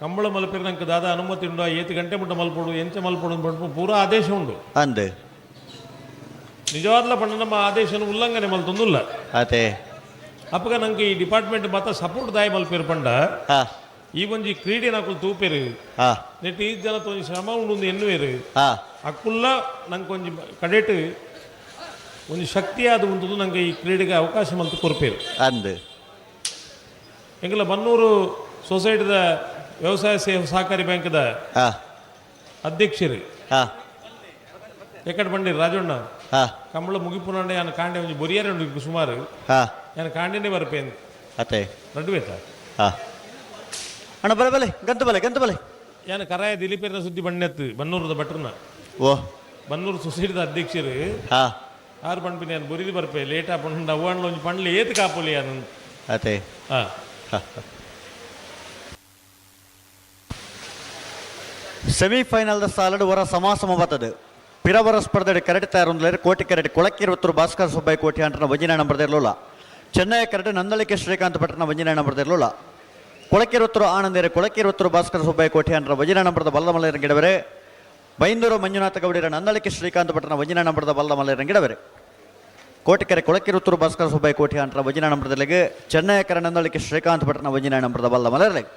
ಕಂಬಳ ಮಲ್ಪೆರ್ ನಂಗೆ ದಾದ ಅನುಮತಿ ಉಂಡು ಏತ್ ಗಂಟೆ ಮುಟ್ಟ ಮಲ್ಪೊಡು ಎಂಚ ಮಲ್ಪೊಡು ಪಂಡು ಪೂರಾ ಆದೇಶ ಉಂಡು ಅಂದು ನಿಜವಾದ್ಲ ಪಂಡ ನಮ್ಮ ಆದೇಶನ ಉಲ್ಲಂಘನೆ ಮಲ್ತೊಂದುಲ್ಲ ಅದೇ ಅಪ್ಪಗ ನಂಗೆ ಈ ಡಿಪಾರ್ಟ್ಮೆಂಟ್ ಮಾತ ಸಪೋರ್ಟ್ ದಾಯ ಮಲ್ಪೆರ್ ಪಂಡ ಈ ಒಂಜಿ ಕ್ರೀಡೆ ನಕುಲು ತೂಪೆರು ನೆಟ್ ಈ ಜನ ಒಂಜಿ ಶ್ರಮ ಉಂಡು ಎನ್ನುವೆರು ಅಕ್ಕುಲ್ಲ ನಂಗೆ ಒಂಜಿ ಕಡೆಟ್ ಒಂಜಿ ಶಕ್ತಿಯಾದ ಉಂಟು ನಂಗೆ ಈ ಕ್ರೀಡೆಗೆ ಅವಕಾಶ ಮಲ್ತು ಕೊರ್ಪೇರು ಅಂದು ಎಂಗಲ ಬನ್ನೂರು ಸೊಸೈಟಿದ ವ್ಯವಸಾಯ ಸೇವಾ ಸಹಕಾರಿ ಬ್ಯಾಂಕ್ದ ಅಧ್ಯಕ್ಷರು ಎಕ್ಕಡ ಬಂಡಿ ರಾಜಣ್ಣ ಕಂಬಳ ಮುಗಿಪುನಂಡೆ ಯಾನ್ ಕಾಂಡೆ ಒಂಜಿ ಬೊರಿಯರೆ ಉಂಡು ಸುಮಾರು ಯಾನ್ ಕಾಂಡೆನೇ ಬರ್ಪೇನು ಅತ್ತೆ ನಡುವೆತ ಅಣ್ಣ ಬಲೆ ಬಲೆ ಗಂತು ಬಲೆ ಗಂತು ಬಲೆ ಯಾನ್ ಕರಾಯ ದಿಲೀಪೇರ್ನ ಸುದ್ದಿ ಬಣ್ಣೆತ್ತು ಬನ್ನೂರದ ಭಟ್ರನ ಓ ಬನ್ನೂರು ಸೊಸೈಟಿದ ಅಧ್ಯಕ್ಷರು ಆರು ಪಂಪಿನ ಯಾನ್ ಬೊರಿದು ಬರ್ಪೆ ಲೇಟ್ ಆಪಂಡು ಅವ್ವಾಂಡ್ಲ ಒಂಜಿ ಪಂಡ್ಲೆ ಏತ್ ಕಾಪೊಲಿ ಯಾನು ಅತ್ತೆ ಸೆಮಿಫೈನಲ್ದ ಸಾಲಡ್ ವರ ಸಮಾಸಮ ಬರ್ತದೆ ಪಿರವರ ಸ್ಪರ್ಧೆ ಕರೆಕ್ಟ್ ತಯಾರೊಂದುಲೇರು ಕೋಟಿ ಕರೆಕ್ಟ್ ಕೊಳಕ್ಕಿರುವತ್ತರು ಭಾಸ್ಕರ್ ಸುಬ್ಬಯ್ಯ ಕೋಟಿ ಅಂಟನ ವಂಜಿನ ನಂಬರ್ದಿರಲಿಲ್ಲ ಚೆನ್ನೈ ಕರೆಕ್ಟ್ ನಂದಳಿಕೆ ಶ್ರೀಕಾಂತ್ ಭಟ್ರನ ವಂಜಿನ ನಂಬರ್ದಿರಲಿಲ್ಲ ಕೊಳಕ್ಕಿರುವತ್ತರು ಆನಂದೇರು ಕೊಳಕ್ಕಿರುವತ್ತರು ಭಾಸ್ಕರ್ ಸುಬ್ಬಯ್ಯ ಕೋಟಿ ಅಂಟನ ವಂಜಿನ ನಂಬರದ ಬಲ್ಲಮಲ್ಲರ ಗಿಡವರೆ ಬೈಂದೂರು ಮಂಜುನಾಥ ಗೌಡಿರ ನಂದಳಿಕೆ ಶ್ರೀಕಾಂತ್ ಭಟ್ರನ ವಂಜಿನ ನಂಬರದ ಬಲ್ಲಮಲ್ಲರ ಗಿಡವರೆ ಕೋಟಿಕೆರೆ ಕೊಳಕ್ಕಿರುತ್ತೂರು ಭಾಸ್ಕರ ಸುಬ್ಬಯ್ಯ ಕೋಟಿ ಅಂಟನ ವಂಜಿನ ನಂಬರದಲ್ಲಿಗೆ ಚೆನ್ನೈ ಕರೆ ನಂದಳಿಕೆ ಶ್ರೀಕಾಂತ್ ಭಟ್ರನ ವಂಜಿನ ನಂಬರದ ಬಲ್ಲಮಲ್ಲರಲಿಗೆ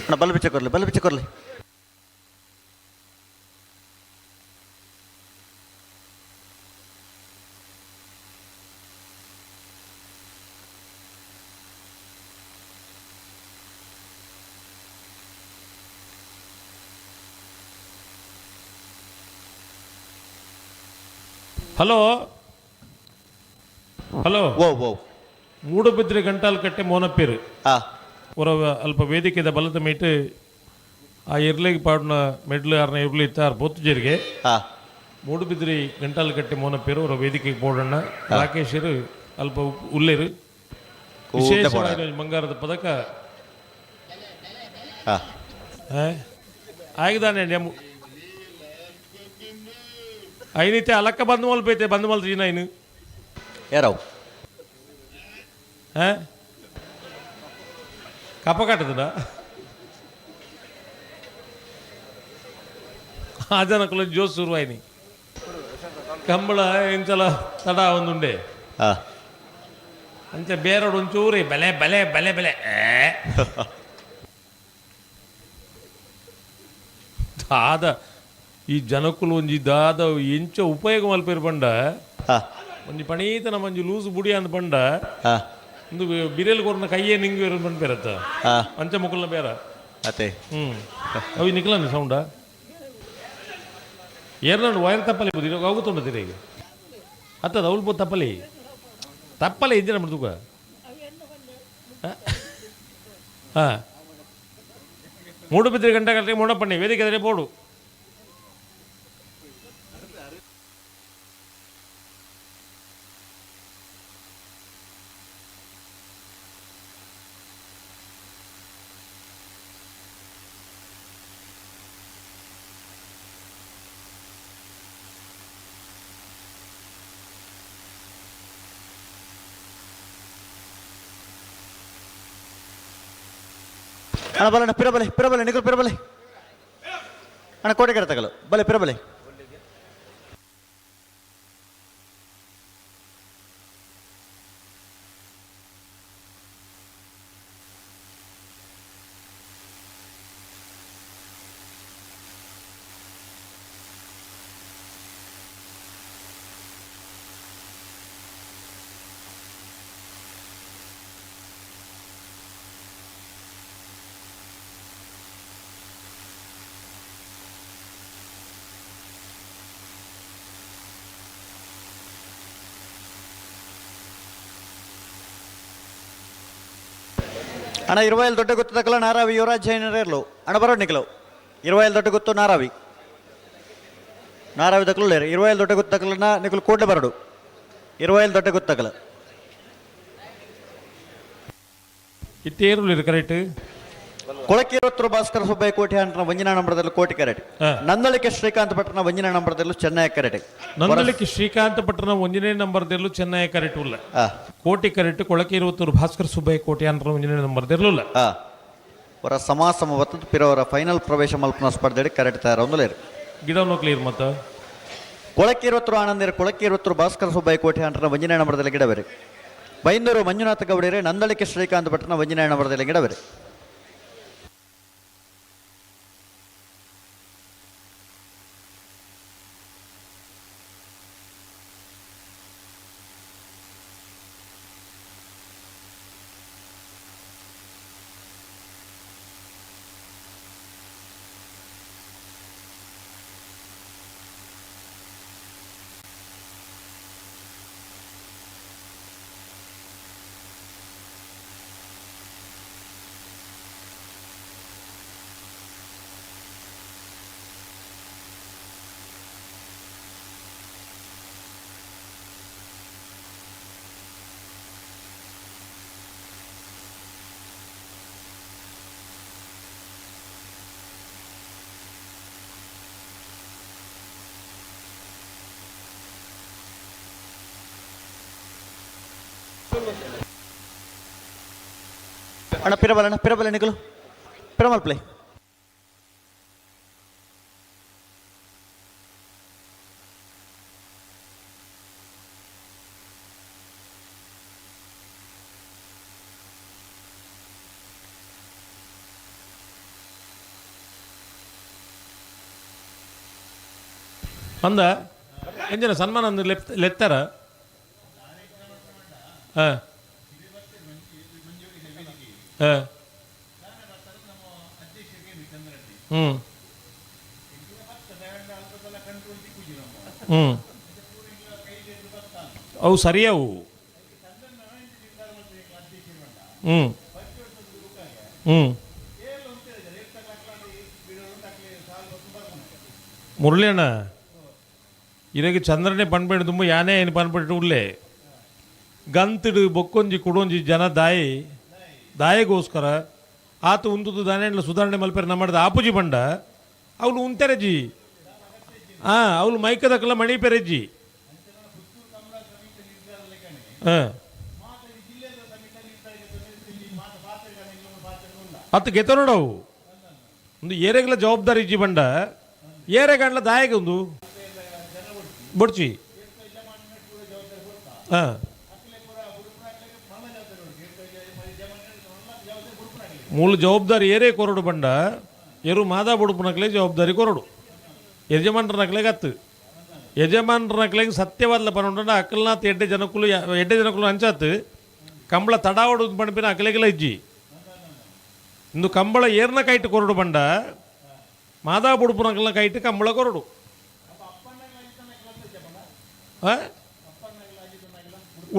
ಅಣ್ಣ ಬಲ್ ಬಿಚ್ಚ ಕೊರ್ಲಿ ಬಲ್ ಬಿಚ್ಚ ಕೊರ್ಲಿ ಹಲೋ ಹಲೋ ಓ ಓ ಮೂಡುಬಿದ್ರೆ ಗಂಟಾಲ್ ಕಟ್ಟೆ ಮೋನಪ್ಪೇರು ಹೊರ ಅಲ್ಪ ವೇದಿಕೆದ ಬಲದ ಮೀಟ್ ಆ ಇರ್ಲಿಗೆ ಪಾಡಿನ ಮೆಡ್ಲು ಯಾರನ್ನ ಇರ್ಲಿ ಇತ್ತಾರ ಪೊತ್ತು ಜೀರಿಗೆ ಮೂಡುಬಿದ್ರಿ ಗಂಟಾಲ್ ಕಟ್ಟೆ ಮೋನಪ್ಪೇರು ಅವರ ವೇದಿಕೆಗೆ ಪೋಡಣ್ಣ ರಾಕೇಶರು ಅಲ್ಪ ಉಲ್ಲೇರು ವಿಶೇಷವಾಗಿ ಬಂಗಾರದ ಪದಕ ಆಗಿದಾನೆ ಐನಿತೆ ಅಲಕ್ಕ ಬಂದ್ ಮಲ್ಪೈತೆ ಬಂದ್ ಮಲ್ತು ಐನು ಏರವು ಕಪ್ಪ ಕಟ್ಟದ ಆ ಜನಕ್ಕೂ ಜೋಸ್ ಶುರುವಾಯ್ನಿ ಕಂಬಳ ಎಂಚಲ ತಡ ಒಂದುಂಡೆ ಅಂಚೆ ಬೇರೋಡು ಒಂಚೂರಿ ಬಲೆ ಬಲೆ ಬಲೆ ಬಲೆ ದಾದ ಈ ಜನಕ್ಕುಲು ಒಂಜಿ ದಾದ ಎಂಚ ಉಪಯೋಗ ಮಲ್ಪೇರು ಪಂಡ ಒಂಜಿ ಪಣೀತನ ಒಂಜಿ ಲೂಸು ಬುಡಿ ಅಂದ್ ಪಂಡ ಒಂದು ಬಿರೇಲ್ ಕೊರ್ನ ಕೈಯೇ ನಿಂಗೆ ಬಂದ್ ಬೇರತ್ತ ಅಂಚೆ ಮುಕುಲ್ನ ಬೇರ ಅತ್ತೆ ಅవి ನಿಕ್ಲಂడి ಸೌಂಡ ಏರ್ನಂಡು ವೈರ್ ತಪ್ಪಲಿ ಬುದಿ ಹೋಗುತ್ತುಂಡ ತಿರುಗಿ ಅತ್ತದ ಅವಳು ತಪ್ಪಲಿ ತಪ್ಪಲೆ ಇದ್ದೀರ ಮೃದುಕ ಹಾಂ ಮೂಡುಬಿದ್ರಿ ಗಂಟೆ ಗಂಟೆ ಮೂಡಪ್ಪಣ್ಣಿ ವೇದಿಕೆ ಎದುರೇ ಬೋಡು. ಅಣ್ಣ ಬಲಣ್ಣ ಪಿರಬಲೆ ಪಿರಬಲೆ ನಿಖಿಲ್ ಪಿರಬಲೆ ಅಣ್ಣ ಕೋಟೆಗೆರೆ ತಗಲು ಬಲೆ ಪಿರಬಲೆ. ಅಣ್ಣ 20 ದೊಡ್ಡ ಗೊತ್ತದಕ್ಕಲ್ಲ ನಾರಾವಿ ಯುವರಾಜ್ ಜೈನರೇರ್ಲು ಅಣ್ಣ ಬರೋಡ್ ನಿಖಲು 20 ದೊಡ್ಡ ಗೊತ್ತು ನಾರಾವಿ ನಾರಾವಿ ದಕ್ಕಲು ಲೇರು 20 ದೊಡ್ಡ ಗೊತ್ತಕ್ಕಲನ್ನ ನಿಖಲು ಕೂಡಲೇ ಬರಡು 20 ದೊಡ್ಡ ಗೊತ್ತಕ್ಕಲ ಇತ್ತೇರು ಕರೆಕ್ಟ್ ಕೊಳಕಿರತ್ರು ಭಾಸ್ಕರ ಸುಬ್ಬಯ್ಯ ಕೋಟಿ ಅಂಟನ ವಂಜನಾ ನಂಬರದಲ್ಲಿ ಕೋಟಿ ಕರೆಟ್ ನಂದಳಿಕೆ ಶ್ರೀಕಾಂತ್ ಭಟ್ರನ ವಂಜನಾ ನಂಬರದಲ್ಲೂ ಚೆನ್ನೈ ಕರೆಟ್ ನಂದಳಿಕೆ ಶ್ರೀಕಾಂತ್ ಭಟ್ರನ ಒಂಜನೇ ನಂಬರ್ದಲ್ಲೂ ಚೆನ್ನೈ ಕರೆಟ್ ಉಲ್ಲ ಕೋಟಿ ಕರೆಟ್ ಕೊಳಕಿರುವತ್ತೂರು ಭಾಸ್ಕರ ಸುಬ್ಬಯ್ಯ ಕೋಟಿ ಅಂಟನ ಒಂಜನೇ ನಂಬರ್ದಿರಲಿಲ್ಲ ಅವರ ಸಮಾಸಮ ಬತ್ತದ ಪಿರವರ ಫೈನಲ್ ಪ್ರವೇಶ ಮಲ್ಪನ ಸ್ಪರ್ಧೆ ಕರೆಕ್ಟ್ ತಯಾರೊಂದುಲೇರು ಗಿಡ ಕ್ಲಿಯರ್ ಮತ್ತ ಕೊಳಕಿರುವತ್ತರು ಆನಂದಿರ ಕೊಳಕಿರುವತ್ತರು ಭಾಸ್ಕರ ಸುಬ್ಬಯ್ಯ ಕೋಟಿ ಅಂಟನ ವಂಜನೇ ನಂಬರದಲ್ಲಿ ಗಿಡವೆರೆ ಬೈಂದೂರು ಮಂಜುನಾಥ ಗೌಡರೆ ನಂದಳಿಕೆ ಶ್ರೀಕಾಂತ್ ಭಟ್ರನ ವಂಜನೇ ನಂಬರದಲ್ಲಿ ಗಿಡವೆರೆ. ಅಣ್ಣ ಪಿರಬಲ ಅಣ್ಣ ಪಿರಬಲ ನಿಖಲು ಪಿರಮಲ್ ಪ್ಲೇ ಅಂದ ಎಂಜನ ಸನ್ಮಾನ ಅಂದು ಲೆತ್ತಾರ ಹಾಂ ಹಾಂ ಹ್ಞೂ ಹ್ಞೂ ಅವು ಸರಿಯವು. ಹ್ಞೂ ಹ್ಞೂ ಮುರಳಿ ಅಣ್ಣ ಇರಗೆ ಚಂದ್ರನೇ ಪನ್ಪೇಡು ತುಂಬ ಯಾನೇ ಏನು ಪನ್ಪೇಟು ಉಳ್ಳೆ ಗಂತಿಡು ಬೊಕ್ಕೊಂಜಿ ಕುಡೊಂಜಿ ಜನ ದಾಯಿ ದಾಯಿಗೋಸ್ಕರ ಆತ ಉಂತುದು ದಾನೆಂಡ್ಲ ಸುಧಾರಣೆ ಮಲ್ಪೆರ್ ನಮ್ಮ ಆಪುಜಿ ಬಂಡ ಅವಳು ಉಂತೆರಜಿ ಹಾಂ ಅವಳು ಮೈಕದಕ್ಕಲ್ಲ ಮಣಿ ಪೆರೆಜ್ಜಿ ಹಾಂ ಅತ್ತು ಗೆತ ನೋಡವು ಒಂದು ಏರೆಗ್ಲ ಜವಾಬ್ದಾರಿ ಇಜ್ಜಿ ಬಂಡ ಏರೆಗಂಡ್ಲ ದಾಯಗ ಒಂದು ಬೊಡ್ಚಿ ಹಾಂ ಮೂಲ ಜವಾಬ್ದಾರಿ ಏರೇ ಕೊರಡು ಬಂಡ ಎರು ಮಾದಾ ಬುಡುಪುನಕ್ಲೆ ಜವಾಬ್ದಾರಿ ಕೊರಡು ಯಜಮಾನ್ರನಕ್ಲೆ ಗತ್ತು ಯಜಮಾನ್ರನಕ್ಲೆ ಸತ್ಯವಾದ್ಲ ಪನೊಂಡ ಅಕ್ಕಲ್ನಾಥ್ ಎಡ್ಡೆ ಜನಕುಲು ಎಡ್ಡೆ ಜನಕುಲು ಅಂಚಾತ್ ಕಂಬಳ ತಡಾವಡು ಪಣಪಿನ ಅಕ್ಕಲೆಗೆಲ್ಲ ಇಜ್ಜಿ ಇಂದು ಕಂಬಳ ಏರ್ನ ಕೈಟ್ ಕೊರಡು ಬಂಡ ಮಾದಾ ಬುಡುಪುನಕ್ಲ ಕೈಟ್ ಕಂಬಳ ಕೊರಡು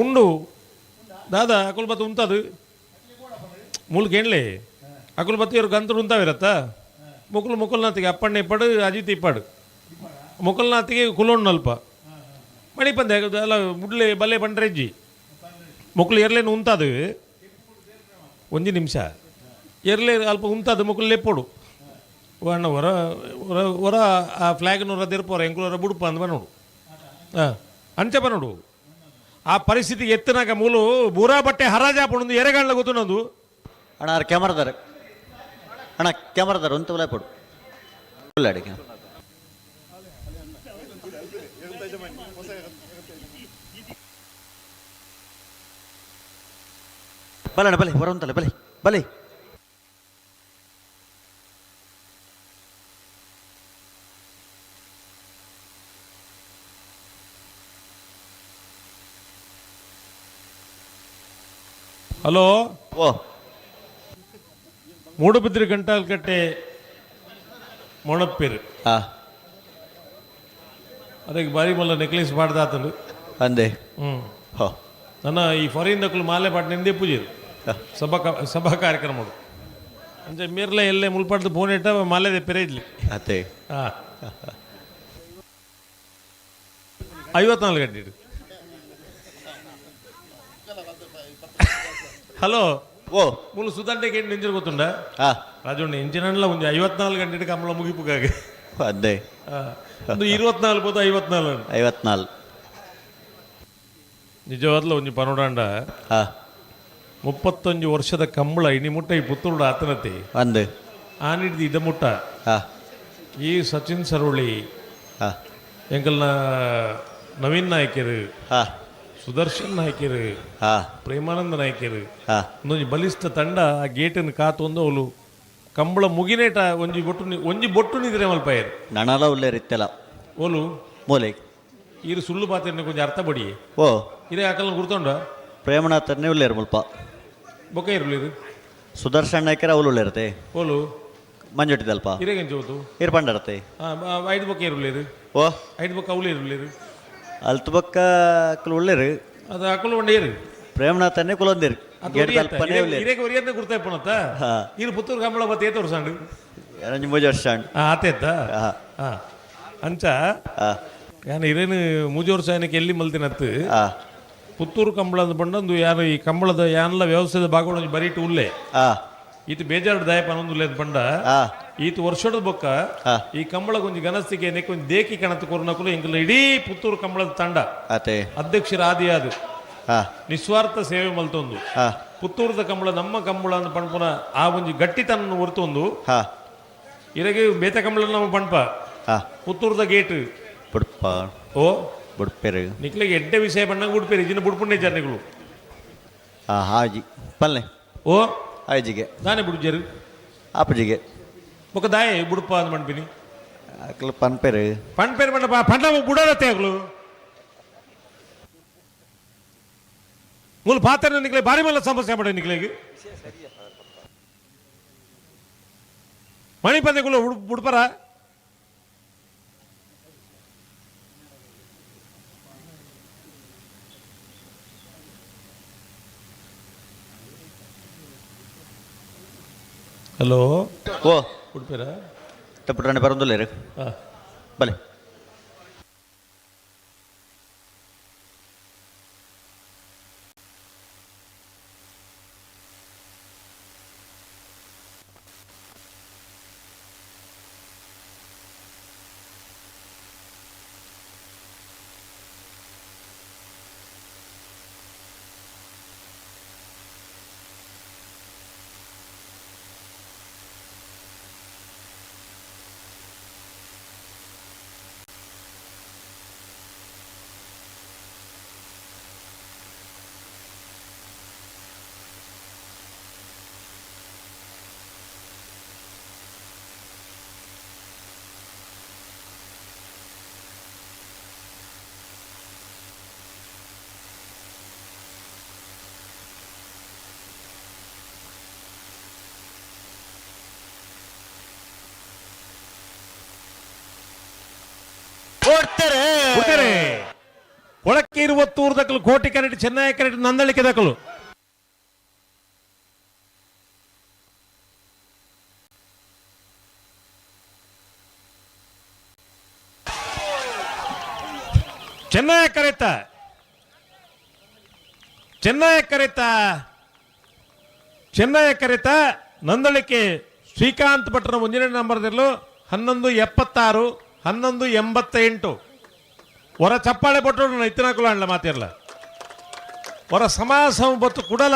ಉಂಡು ದಾದಾ ಅಕುಲ್ ಬತ್ತು ಉಂತದು ಮೂಲ್ಕೇಣ್ಲೆ ಅಕುಲ್ ಬತ್ತು ಇವರು ಗಂತರು ಉಂತಾವಿರತ್ತ ಮುಕುಲ್ ಮುಕುಲ್ನಾಥಿಗೆ ಅಪ್ಪಣ್ಣ ಇಪ್ಪಾಡು ಅಜಿತ್ ಇಪ್ಪಾಡು ಮುಕುಲ್ನಾಥಿಗೆ ಕುಲೋಣ್ಣು ಅಲ್ಪ ಮಣಿಪಂದೆ ಅಲ್ಲ ಮುಡ್ಲೆ ಬಲ್ಲೆ ಬಂಡ್ರೆಜ್ಜಿ ಮುಕುಲು ಎರ್ಲೇನು ಉಂತಾದು ಒಂಜಿ ನಿಮಿಷ ಎರ್ಲೆ ಅಲ್ಪ ಉಂತಾದು ಮುಕುಲು ಲೆಪ್ಪೋಡು ಅಣ್ಣ ಹೊರ ಹೊರ ಹೊರ ಆ ಫ್ಲ್ಯಾಗ್ನೂರ ದೆರ್ಪೋರ ಎಂಕುಲೋರ ಬುಡುಪ ಅಂದ್ ಬನ್ನೋಡು ಹಾಂ ಅಂಚೆ ಬನ್ನೋಡು ಆ ಪರಿಸ್ಥಿತಿಗೆ ಎತ್ತನಾಗ ಮೂಲು ಬೂರಾ ಬಟ್ಟೆ ಹರಾಜಾಪುಂಡು ಎರೆಗಾಣ್ಲ ಗೊತ್ತುನದು ಅಣ್ಣ ಆರು ಕ್ಯಾಮರಾದಾರ ಅಣ್ಣ ಕ್ಯಾಮರಾದಾರ ಒಂದು ಪಡು ಅಡಿಗೆ ಬಲೆ ಅಣ್ಣ ಬಲೆ ಬರುವಂತಲ್ಲ ಬಲೆ ಬಲೆ. ಹಲೋ ಓ ಮೂಡುಬಿದ್ರಿ ಗಂಟಾಲ್ಕಟ್ಟೆ ಮೊಣಪ್ಪೇರು ಅದಕ್ಕೆ ಬಾರಿ ಮಲ್ಲ ನೆಕ್ಲೆಸ್ ಮಾಡ್ದಾತಲು ಅಂದೆ ಹ್ಞೂ ಹೋ ನನ್ನ ಈ ಫಾರಿನ್ ದಕ್ಕಲು ಮಾಲೆ ಪಾಟ್ ನಿಂದೆ ಪೂಜೆರು. ಸಭಾ ಸಭಾ ಕಾರ್ಯಕ್ರಮ ಅಂಚೆ ಮೀರ್ಲೆ ಎಲ್ಲೆ ಮುಲ್ಪಡ್ದು ಫೋನ್ ಇಟ್ಟ ಮಲ್ಲೆದೆ ಪೆರೆ ಇಡ್ಲಿ. ಅತ್ತೆ. ಹಾಂ, 54 ಗಂಟೆ. ಹಲೋ. ಓ ಮುಲು ಸುದಂಟೆಗೆ ಎಂಜಿನ್ ಗೊತ್ತುಂಡ ರಾಜಣ್ಣ? ಎಂಜಿನಲ್ಲ ಒಂದು 54 ಗಂಟೆ ಕಂಬಳ ಮುಗಿಪುಗಾಗೆ. ಅದೇ. ಒಂದು 24 ಬೋದು 54. 54. ನಿಜವಾದ್ಲ ಒಂಜಿ ಪನೋಡಾಂಡ 31 ವರ್ಷದ ಕಂಬಳ ಇನಿ ಮುಟ್ಟ ಈ ಪುತ್ತೂರುಡ ಆತನತಿ ಒಂದು ಆನಿಡ್ದು ಇದ ಮುಟ್ಟ ಈ ಸಚಿನ್ ಸರೋಳಿ, ಎಂಕಲ್ನ ನವೀನ್ ನಾಯ್ಕರು, ಸುದರ್ಶನ್ ನಾಯ್ಕರು, ಪ್ರೇಮಾನಂದ ನಾಯ್ಕರು, ಒಂದೊಂಜಿ ಬಲಿಷ್ಠ ತಂಡ ಆ ಗೇಟನ್ನು ಕಾತೊಂದು ಅವಳು ಕಂಬಳ ಮುಗಿನೇಟ ಒಂಜಿ ಬೊಟ್ಟು ಒಂಜಿ ಬೊಟ್ಟು ನಿದ್ರೆ ಮಲ್ಪಾಯರು. ನನಲ ಉಲ್ಲೇರು ಇತ್ತೆಲ್ಲ. ಓಲು ಮೂಲೆ. ಈರು ಸುಳ್ಳು ಪಾತ್ರ ಕೊಂಚ ಅರ್ಥ ಬಡಿ. ಓ ಇದೇ ಅಕಲ್ನ ಗುರ್ತೊಂಡ. ಪ್ರೇಮನಾಥನೇ ಉಲ್ಲೇರು ಮುಲ್ಪ. ಬೊಕ್ಕ ಇರುಳಿರು. ಸುದರ್ಶನ್ ನಾಯ್ಕರ ಅವಳು ಉಳ್ಳೇರತೆ. ಓಲು ಮಂಜುಟ್ಟಿದಲ್ಪ. ಇರೇಗಂಚ ಹೋತು. ಇರು ಪಂಡರತೆ. ಐದು ಬೊಕ್ಕ ಇರುಳಿರು. ಓ ಐದು ಬೊಕ್ಕ ಅವಳು ಇರುಳಿರು. ಅಲ್ತು ಬೊಕ್ಕ ಅಕಲು ಉಳ್ಳೇರು. ಅದು ಅಕಲು ಒಂಡೇರು. ಪ್ರೇಮನಾಥನೇ ಕುಲೊಂದಿರು. ಗೇಟ್ ಅಲ್ಪನೇ ಉಳ್ಳೇರು. ಇರೇಗ ಒರಿಯದ್ನ ಗುರ್ತಾಯ್ಪನತ್ತ. ಇರು ಪುತ್ತೂರು ಕಂಬಳ ಬತ್ತ ಏತ ವರ್ಷ ಅಂಡು? ಎರಂಜಿ ಮೂಜಿ ವರ್ಷ ಅಂಡು. ಆತೇತ್ತ. ಅಂಚ ಯಾನ್ ಇರೇನು ಮೂಜಿ ವರ್ಷ ಏನಕ್ಕೆ ಎಲ್ಲಿ ಮಲ್ತಿನತ್ತು ಪುತ್ತೂರು ಕಂಬಳದ ಬಂಡಂದು ಯಾರು ಈ ಕಂಬಳದ ಯಾನ್ಲ ವ್ಯವಸಾಯದ ಭಾಗಗಳು ಒಂಜಿ ಬರೀಟು ಉಲ್ಲೆ. ಈತ ಬೇಜಾರು ದಾಯಪ ಅನ್ನೊಂದು ಬಂಡ ಈತ ವರ್ಷದ ಬೊಕ್ಕ ಈ ಕಂಬಳ ಒಂಜಿ ಗನಸ್ತಿಗೆ ನೆಕ್ ಒಂಜಿ ದೇಕಿ ಕಣತ್ ಕೊರ್ನಕುಲು ಎಂಕಲ್ನ ಇಡೀ ಪುತ್ತೂರು ಕಂಬಳದ ತಂಡ ಅಧ್ಯಕ್ಷರ ಆದಿ ಅದು ನಿಸ್ವಾರ್ಥ ಸೇವೆ ಮಲ್ತೊಂದು ಪುತ್ತೂರದ ಕಂಬಳ ನಮ್ಮ ಕಂಬಳ ಅಂತ ಪಣ್ಪುನ ಆ ಒಂಜಿ ಗಟ್ಟಿತನ ಹೊರ್ತೊಂದು ಇರಗೆ ಬೇತ ಕಂಬಳ ನಮ್ಮ ಪಣ್ಪ ಪುತ್ತೂರದ ಗೇಟ್ ಬುಡ್ಪ ಓ ಬುಡ್ಪೇರು ನಿಕ್ಲೆಗೆ ಎಡ್ಡೆ ವಿಷಯ ಬಣ್ಣ ಬುಡ್ಪೇರು ಇಜಿನ ಬುಡ್ಪುಂಡೆ ಜರ್ನಿಗಳು. ಹಾಜಿ ಪಲ್ಲೆ. ಓ ಆಯ್ಜಿಗೆ ದಾನೆ ಬುಡ್ಜರು ಆಪಜಿಗೆ ಬೊಕ್ಕ ದಾಯೆ ಬುಡ್ಪ ಅಂದ್ ಪಣ್ಪಿನಿ. ಅಕ್ಲು ಪನ್ಪೇರು. ಪಣ್ಪೇರು ಪಂಡ ಪಂಡ ಬುಡರತ್ತೆ ಅಕ್ಲು ಮೂಲ ಪಾತ್ರ ನಿಕ್ಲೆ ಬಾರಿ ಮಲ್ಲ ಸಮಸ್ಯೆ ಪಡ ನಿಕ್ಲೆಗೆ ಮಣಿಪಂದೆ ಬುಡ್ಪರ. ಹಲೋ. ಓ ಉಡುಪಿರ ತಪ್ಪು ಬರೋದಿಲ್ಲ. ಬಲೆ. ಕೊಡ್ತಾರೆ. ಒಳಕ್ಕೆ ಇರುವತ್ತೂರು ದಕ್ಕಲು ಕೋಟಿ ಕರೆಟ್ ಚೆನ್ನೈ ಕರೆಟ್ ನಂದಳಿಕೆ ದಕ್ಕಲು. ಚೆನ್ನೈ ಕರೆತ ಚೆನ್ನೈ ಕರೆತ ಚೆನ್ನೈ ಕರೆತ ನಂದಳಿಕೆ ಶ್ರೀಕಾಂತ್ ಭಟ್ರ ಮುಂದಿನ ನಂಬರ್ದಿರಲು 11:76 11:88. ಹೊರ ಚಪ್ಪಾಳೆ ಪಟ್ಟು ಇತ್ತಿನಕುಲು ಅಣ್ಣ ಮಾತಿರಲ್ಲ ಹೊರ ಸಮಾಸ ಬತ್ತು ಕುಡಲ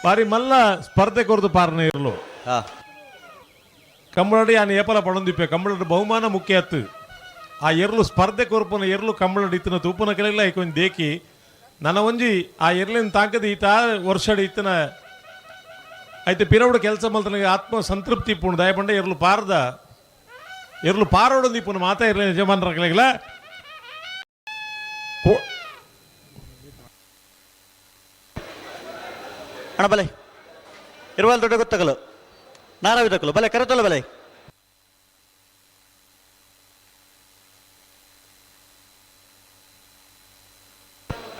ಬಾರಿ ಮಲ್ಲ ಸ್ಪರ್ಧೆ ಕೊರದು ಪಾರನ ಇರಲು. ಕಂಬಳಡಿ ಆನೆ ಏಪಲ ಪಡೊಂದಿಪ್ಪೆ ಕಂಬಳಡಿ ಬಹುಮಾನ ಮುಖ್ಯ ಅತ್ತು ಆ ಎರ್ಲು ಸ್ಪರ್ಧೆ ಕೊರ್ಪುನ ಎರ್ಲು ಕಂಬಳಡಿ ಇತ್ತಿನ ತೂಪುನ ಕೆಳಗಿಲ್ಲ ಐಕೊಂಜಿ ದೇಕಿ ನನ್ನ ಒಂಜಿ ಆ ಎರ್ಲಿನ ತಾಕದ ಈತ ವರ್ಷಡಿ ಇತ್ತಿನ ಐತೆ ಪಿರವಡು ಕೆಲಸ ಮಲ್ತನಿಗೆ ಆತ್ಮ ಸಂತೃಪ್ತಿ ಪೂರ್ಣ ದಯಪಂಡ ಎರ್ಲು ಪಾರದ ಎರ್ಲು ಪಾರೋಡು ದೀಪುನ ಮಾತಾ ಇರಲಿ ಯಜಮಾನರ ಕೆಳಗಿಲ್ಲ. ಅಣ್ಣ ಬಲೆ ಇರುವಲ್ ದೊಡ್ಡ ಗೊತ್ತಗಲು ನಾರಾವಿ ದಕ್ಕಲು ಬಲೆ ಕರೆತಲ್ಲ ಬಲೆ.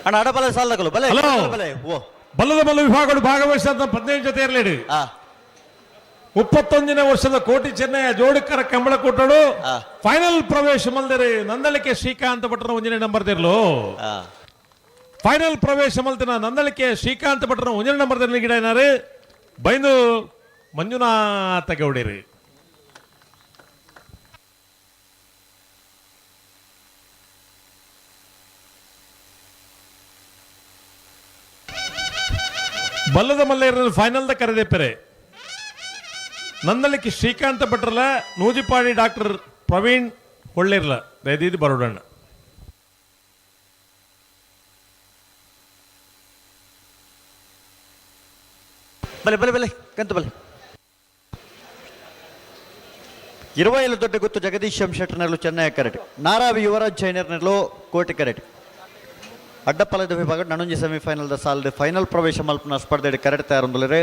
ಅಣ್ಣ ಅಡಬಲೆ ಸಾಲದಕಲು ಬಲೆ. ಹಲೋ. ಬಲೆ ಓ ಬಲ್ಲದ ಮಲ್ಲ ವಿಭಾಗಗಳು ಭಾಗವಹಿಸಿದ 15 ಜೊತೆ ಇರಲಿಡಿ. 31ನೇ ವರ್ಷದ ಕೋಟಿ ಚೆನ್ನಯ್ಯ ಜೋಡಿಕರ ಕಂಬಳ ಕೊಟ್ಟಳು ಫೈನಲ್ ಪ್ರವೇಶ ಮಲ್ದಿರಿ ನಂದಳಿಕೆ ಶ್ರೀಕಾಂತ ಭಟ್ರನ ಒಂದನೇ ನಂಬರ್ ದಿರ್ಲು. ಫೈನಲ್ ಪ್ರವೇಶ ಮಲ್ತಿನ ನಂದಳಿಕೆ ಶ್ರೀಕಾಂತ ಭಟ್ರನ ಒಂದನೇ ನಂಬರ್ ದಿರ್ಲಿ ಗಿಡ ಏನಾರು ಬೈಂದು ಮಂಜುನಾಥ ಗೌಡಿರಿ. ಬಲ್ಲದ ಮಲ್ಲೇರ ಫೈನಲ್ the ಕರೆದೆಪ್ಪರೆ ನಂದಳಿಕೆ ಶ್ರೀಕಾಂತ ಭಟ್ರಲ ನೂಜಿಪಾಡಿ ಡಾಕ್ಟರ್ ಪ್ರವೀಣ್ ಹೊಳ್ಳಿರ್ಲ ದಯದೀದಿ ಬರೋಡಣ್ಣ. ಬಲೆ ಬಲೆ ಬಲೆ ಕಂತು ಬಲೆ. 20 ದೊಡ್ಡ ಗುತ್ತು ಜಗದೀಶ್ ಎಂ ಶೆಟ್ಟರ್ನಲ್ಲೂ ಚೆನ್ನೈ ಕರೆಟ್, ನಾರಾವಿ ಯುವರಾಜ್ ಜೈನರ್ನಲ್ಲೂ ಕೋಟಿ ಕರೆಟ್. ಅಡ್ಡಪ್ಪಲದ ವಿಭಾಗ ನಣುಂಜಿ ಸೆಮಿಫೈನಲ್ the ಸಾಲದ ಫೈನಲ್ ಪ್ರವೇಶ ಮಲ್ಪನ ಸ್ಪರ್ಧೆ ಕರೆಟ್ ತಯಾರೊಂದುಲ್ಲರೆ.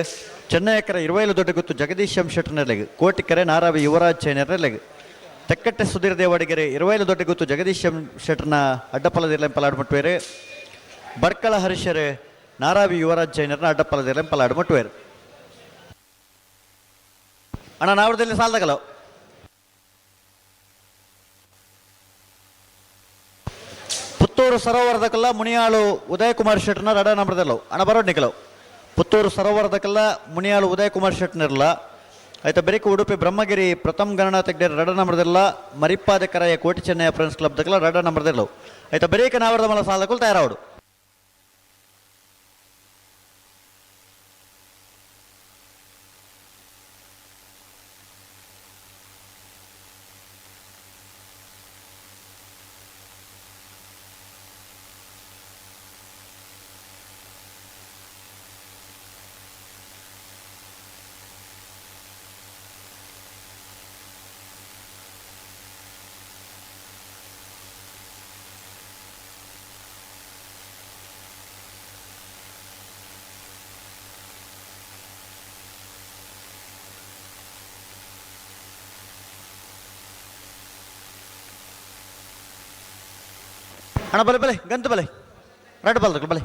ಚೆನ್ನೈ ಕರೆ 20 ದೊಡ್ಡ ಗುತ್ತು ಜಗದೀಶ್ ಎಂ ಶೆಟ್ಟರ್ನಲ್ಲಿಗೆ ಕೋಟಿ ಕರೆ ನಾರಾವಿ ಯುವರಾಜ್ ಜೈನರ್ನಲ್ಲಿಗೆ. ತೆಕ್ಕಟ್ಟೆ ಸುಧೀರ್ ದೇವಾಡಿಗೆರೆ 20 ದೊಡ್ಡ ಗುತ್ತು ಜಗದೀಶ್ ಎಂ ಶೆಟ್ಟರ್ನ ಅಡ್ಡಪ್ಪಲದಿರ್ಲೆಂ ಪಲಾಡ್ಮಟ್ಟುವೇರೆ. ಬರ್ಕಳ ಹರೀಶರೇ ನಾರಾವಿ ಯುವರಾಜ್ ಜೈನರ್ನ ಅಡ್ಡಪ್ಪಲದಿರ್ಲೆಂ ಪಲಾಡ್ಮಟ್ಟುವೇರು. ಅಣ್ಣ ನಾವರದಲ್ಲಿ ಸಾಲದಗಲವು. ಪುತ್ತೂರು ಸರೋವರದಕಲ್ಲ ಮುನಿಯಾಳು ಉದಯಕುಮಾರ್ ಶೆಟ್ಟರ್ನ ರಡ ನಂಬರ್ದಲ್ಲವು. ಅಣ್ಣ ಬರೋಡ್ ನಿಕಲವು. ಪುತ್ತೂರು ಸರೋವರದಕಲ್ಲ ಮುನಿಯಾಳು ಉದಯಕುಮಾರ್ ಶೆಟ್ಟರ್ನಿರಲ್ಲ. ಆಯ್ತಾ ಬೆರಿಕ ಉಡುಪಿ ಬ್ರಹ್ಮಗಿರಿ ಪ್ರಥಮ್ ಗಣನಾಥ ಹೆಗ್ಡೆ ರಡ ನಂಬರ್ದಿಲ್ಲ. ಮರಿಪಾದ Karaya Koti Chennaya friends club ದಕಲ್ಲ ರಡ ನಂಬರ್ದಿಲ್ಲವು. ಆಯ್ತಾ ಬೆರಿಕ ನಾವರದ ಮಲ ಸಾಲದಕ್ಕೂ ತಯಾರಾವಡು. ಅಣ್ಣ ಬಲೆ ಬಲೆ ಗಂತು ಬಲೆ ರಡ್ ಬಲ್ದ ಬಲೆ.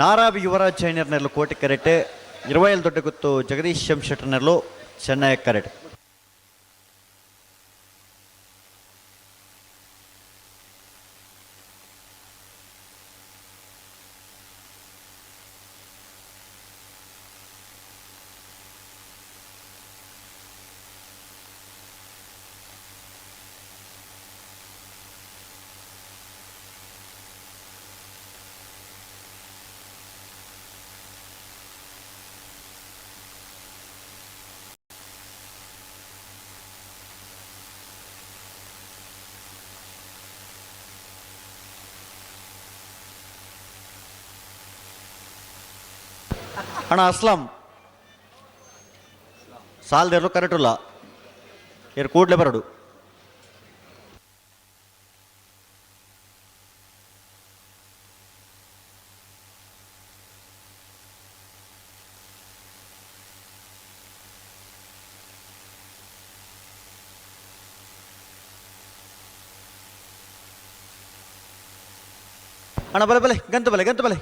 ನಾರಾವಿ ಯುವರಾಜ್ ಜೈನರ್ನೆಲ್ಲು ಕೋಟಿ ಕರೆಟೆ, 20 ದೊಡ್ಡ ಗುತ್ತು ಜಗದೀಶ್ ಎಂ ಶೆಟ್ಟರ್ನೆಲ್ಲು ಚೆನ್ನೈ ಕರೆಟೆ. ಅಣ್ಣ ಅಸ್ಲಾಂ ಸಾಲದೆರಡು ಕರೆಕ್ಟ್ ಇಲ್ಲ ಕೂಡಲೇ ಬರಡು. ಅಣ್ಣ ಬಲೆ ಬಲೆ ಗಂತು ಬಲೆ ಗಂತು ಬಲೆ.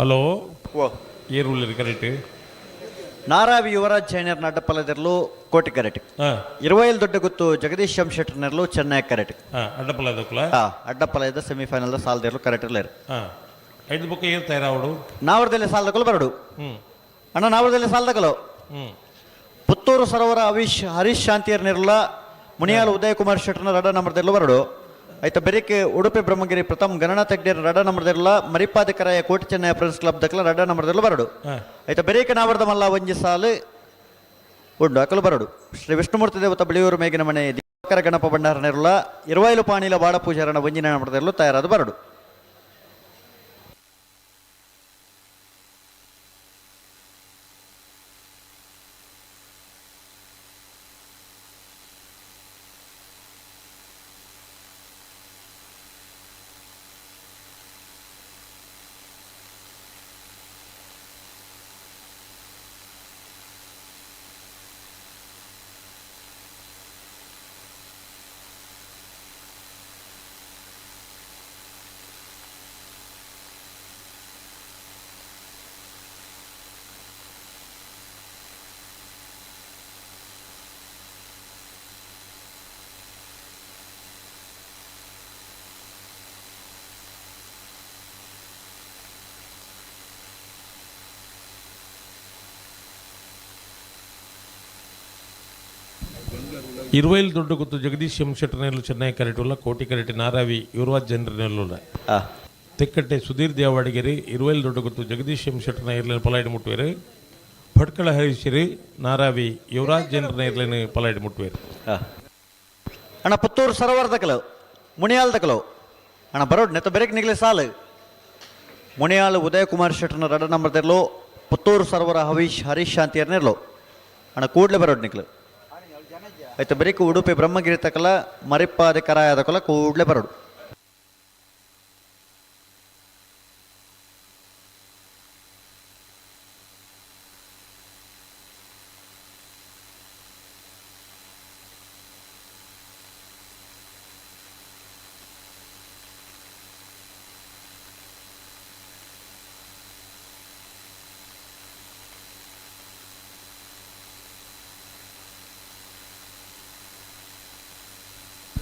Hello. ಓ. ಏರುಳ್ಳಿ ಕರೆಕ್ಟ್. ನಾರಾವಿ ಯುವರಾಜ್ ಜೈನರ್ ನಡ್ಡಪಲ್ಲದಿರಲು ಕೋಟಿ ಕರೆಟ್. ಇರುವೈಲ್ ದೊಡ್ಡ ಗುತ್ತು ಜಗದೀಶ್ ಎಂ ಶೆಟ್ಟರ್ನೆರ್ಲು ಚೆನ್ನೈ ಕರೆಟ್. ಅಡ್ಡಪಲ್ಲದಕ್ಕಲ. ಅಡ್ಡಪಲ್ಲದ ಸೆಮಿಫೈನಲ್ ಸಾಲದಿರಲು ಕರೆಟ್ ಇರ್ಲೇರು. ಐದು ಬುಕ್ ಏರ್ ತಯಾರಾವಡು. ನಾವರದಲ್ಲಿ ಸಾಲದಕಲು ಬರಡು. ಅಣ್ಣ ನಾವರದಲ್ಲಿ ಸಾಲದಕಲು. ಪುತ್ತೂರು ಸರೋವರ ಅವಿಶ್ ಹರೀಶ್ ಶಾಂತಿಯರ್ ನಿರ್ಲ ಮುನಿಯಾಲ್ ಉದಯ್ ಕುಮಾರ್ ಶೆಟ್ಟರ್ನ ರಡ ನಂಬರ್ದಿರ್ಲು ಬರಡು. ಆಯ್ತ ಬೆರಿಕೆ ಉಡುಪಿ ಬ್ರಹ್ಮಗಿರಿ ಪ್ರಥಮ್ ಗಣನಾಥ ಹೆಗ್ಡೆರ್ ರಡ ನಂಬರ್ದಿರ್ಲ ಮರಿಪಾದಕರಾಯ ಕೋಟಿ ಚೆನ್ನಯ ಫ್ರೆಂಡ್ಸ್ ಕ್ಲಬ್ ದಕ್ಲ ರಡ ನಂಬರ್ದಿರ್ಲು ಬರಡು. ಆಯ್ತ ಬೆರಿಕೆ ನಾವರ್ದ ಮಲ್ಲ ಒಂಜಿ ಸಾಲು ಉಂಡು ಅಕಲು ಬರಡು. ಶ್ರೀ ವಿಷ್ಣುಮೂರ್ತಿ ದೇವತ ಬಿಳಿಯೂರು ಮೇಗಿನ ಮನೆ ದಿವಾಕರ ಗಣಪ ಭಂಡಾರ ನೆರಳ ಇರುವೈಲು ಪಾಣಿಲ ಬಾಡ ಪೂಜಾರನ ಒಂಜಿನ ನಂಬರ್ದಿರ್ಲು ತಯಾರಾದ ಬರಡು. ಇರುವೈಲ್ ದೊಡ್ಡ ಗೊತ್ತು ಜಗದೀಶ್ ಎಂ ಶೆಟ್ಟರ್ನೆಲ್ಲು ಚೆನ್ನೈ ಕರೆಟುಲ್ಲ ಕೋಟಿ ಕರೆಟಿ ನಾರಾವಿ ಯುವರಾಜ್ ಜನರನೆಲ್ಲುಲ್ಲ. ತೆಕ್ಕಟ್ಟೆ ಸುಧೀರ್ ದೇವಾಡಿಗೆರಿ ಇರುವೈಲ್ ದೊಡ್ಡ ಗೊತ್ತು ಜಗದೀಶ್ ಎಂ ಶೆಟ್ಟರ್ನ ಇರ್ಲೇನು ಪಲಾಯಿಡ್ ಮುಟ್ಟುವೇರು. ಭಟ್ಕಳ ಹರೀಶರಿ ನಾರಾವಿ ಯುವರಾಜ್ ಜನರನ್ನ ಇರ್ಲೇನು ಪಲಾಯಿಡ್ ಮುಟ್ಟುವೇರು. ಅಣ್ಣ ಪುತ್ತೂರು ಸರೋವರದಕಲು ಮುನಿಯಾಲ್ದಕಲು ಅಣ್ಣ ಬರೋಡ್ ನೆತ್ತ ಬೆರಕ್ ನಿಗಲಿ ಸಾಲು ಮುನಿಯಾಲ್ ಉದಯ್ ಕುಮಾರ್ ಶೆಟ್ಟರ್ನ ರಡ ನಂಬರ್ದಿರ್ಲು ಪುತ್ತೂರು ಸರೋವರ ಹವೀಶ್ ಹರೀಶ್ ಶಾಂತಿಯರ್ನಿರ್ಲು ಅಣ್ಣ ಕೂಡಲೇ ಬರೋಡ್ ನಿಕ್ಲು. ಆಯ್ತು ಬರೀಕ್ ಉಡುಪಿ ಬ್ರಹ್ಮಗಿರಿ ತಕಲ ಮರಿಪ್ಪಾದಿ ಕರಾಯದಕಲ ಕೂಡಲೇ ಬರೋಡು.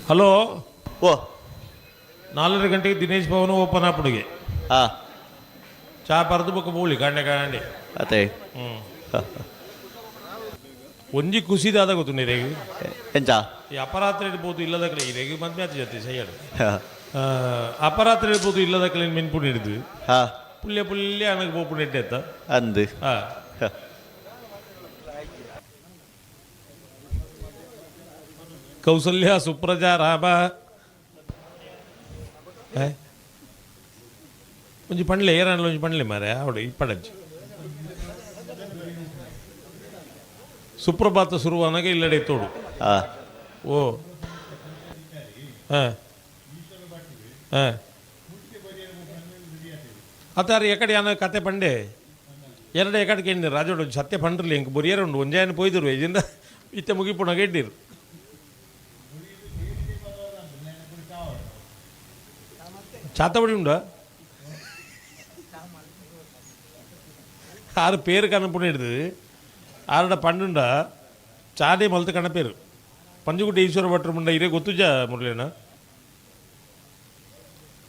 ಹಲೋ. ಓ. 4:30 ಗಂಟೆಗೆ ದಿನೇಶ್ ಭವನ ಓಪನ್ ಆಪುಡುಗೆ. ಚಾ ಪರ್ದು ಬೊಕ್ಕ ಬೋಳಿ ಕಾಂಡೆ ಕಾಂಡೆ. ಅದೇ. ಒಂಜಿ ಖುಷಿದಾದ ಗೊತ್ತು ನೀರೇಗ. ಎಂಚ? ಈ ಅಪರಾತ್ರಿ ಇರ್ಬೋದು ಇಲ್ಲದ ಕಡೆ ಇರೇಗ ಮದ್ವೆ ಆತ ಜೊತೆ ಸೈಯಡ್. ಅಪರಾತ್ರಿ ಇರ್ಬೋದು ಇಲ್ಲದ ಕಡೆ ಮೆನ್ಪು ಹಿಡಿದು. ಪುಲ್ಯ ಪುಲ್ಯ ಅನಗ ಬೋಪು ನೆಟ್ಟೆತ್ತ. ಅಂದು. ಕೌಸಲ್ಯ ಸುಪ್ರಜಾ ರಾಮ ಒಂಜಿ ಪಂಡ್ಲೆ ಏರಾಣಲ ಒಂಜಿ ಪಂಡ್ಲೆ ಮಾರೆ ಅವಡು ಇಪ್ಪಡಂಚಿ ಸುಪ್ರಭಾತ ಶುರುವಾನಾಗ ಇಲ್ಲಡೆ ತೋಡು. ಓ ಹಾಂ ಹಾಂ ಅತ್ತಾರ ಎಕಡೆ ಅನ್ನ ಕತೆ ಪಂಡೆ ಎರಡು ಎಕಡೆಗೆ ಎಂದಿರು ರಾಜೋಡು ಸತ್ಯ ಪಂಡ್ರಲಿ ಇಂಕ ಬೊರಿಯರ ಉಂಡು ಒಂಜಾಯನ ಪೋಯ್ದರು ಇದಿಂದ ಇತ್ತೆ ಮುಗಿಪುಣಗ ಇಡ್ಡಿರು. ಚಾತವಡಿ ಉಂಡ ಆರು പേര് ಕನಪುಣ ಹಿಡ್ದು ಆರಡ ಪಂಡುಂಡ ಚಾಡೆ ಮಲ್ತ ಕಣಪೇರು ಪಂಜುಗುಡ್ಡೆ ಈಶ್ವರ ಭಟ್ರು ಮುಂಡ ಇರೇ ಗೊತ್ತುಜ ಮುರಳಿನ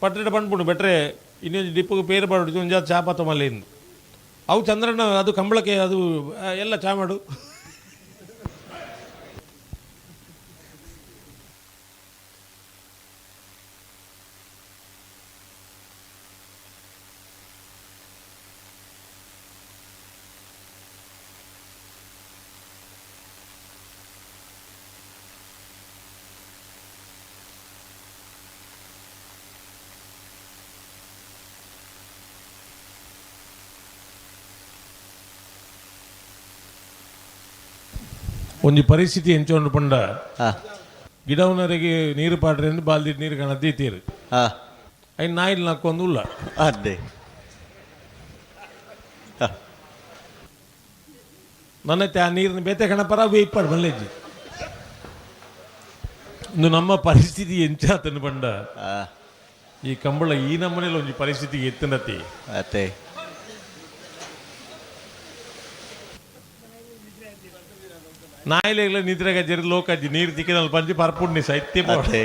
ಪಟ್ಟಡ ಪಂಡ್ಪುಂಡು ಬೆಟ್ರೆ ಇನ್ನೊಂದು ಡಿಪ್ಪಗೆ ಪೇರು ಪಾಡು ಒಂಜಾತ್ ಚಾ ಪಾತ ಮಲ್ಲೇಂದು ಅವು ಚಂದ್ರನ ಅದು ಕಂಬಳಕ್ಕೆ ಅದು ಎಲ್ಲ ಚಾ ಮಾಡು. ಒಂಜಿ ಪರಿಸ್ಥಿತಿ ಎಂಚೊಂಡು ಪಂಡ ಗಿಡವನರಿಗೆ ನೀರು ಪಾಡ್ರೆ ಬಾಲ್ದಿ ನೀರು ಕಾಣದ್ದಿ ತೀರು ಐನ್ ನಾಯಿಲ್ ನಾಕೊಂದು ಉಲ್ಲ. ಅದೇ ನನ್ನ ಆ ನೀರಿನ ಬೇತೆ ಕಣಪರ ವೇಯ್ಪಾಡು ಮಲ್ಲೆಜ್ಜಿ. ಇಂದು ನಮ್ಮ ಪರಿಸ್ಥಿತಿ ಎಂಚಾತನು ಪಂಡ ಈ ಕಂಬಳ ಈ ನಮ್ಮನೇಲಿ ಒಂಜಿ ಪರಿಸ್ಥಿತಿ ಎತ್ತನತಿ. ಅತ್ತೆ. ನಾಯಿಲೆಗ್ಲ ನಿದ್ರೆಗ ಜರಿ ಲೋಕಜ್ಜಿ ನೀರು ತಿಕ್ಕಿನಲ್ಲಿ ಪಂಚಿ ಪರ್ಪುಂಡಿ ಸೈತ್ಯ ಅತ್ತೆ.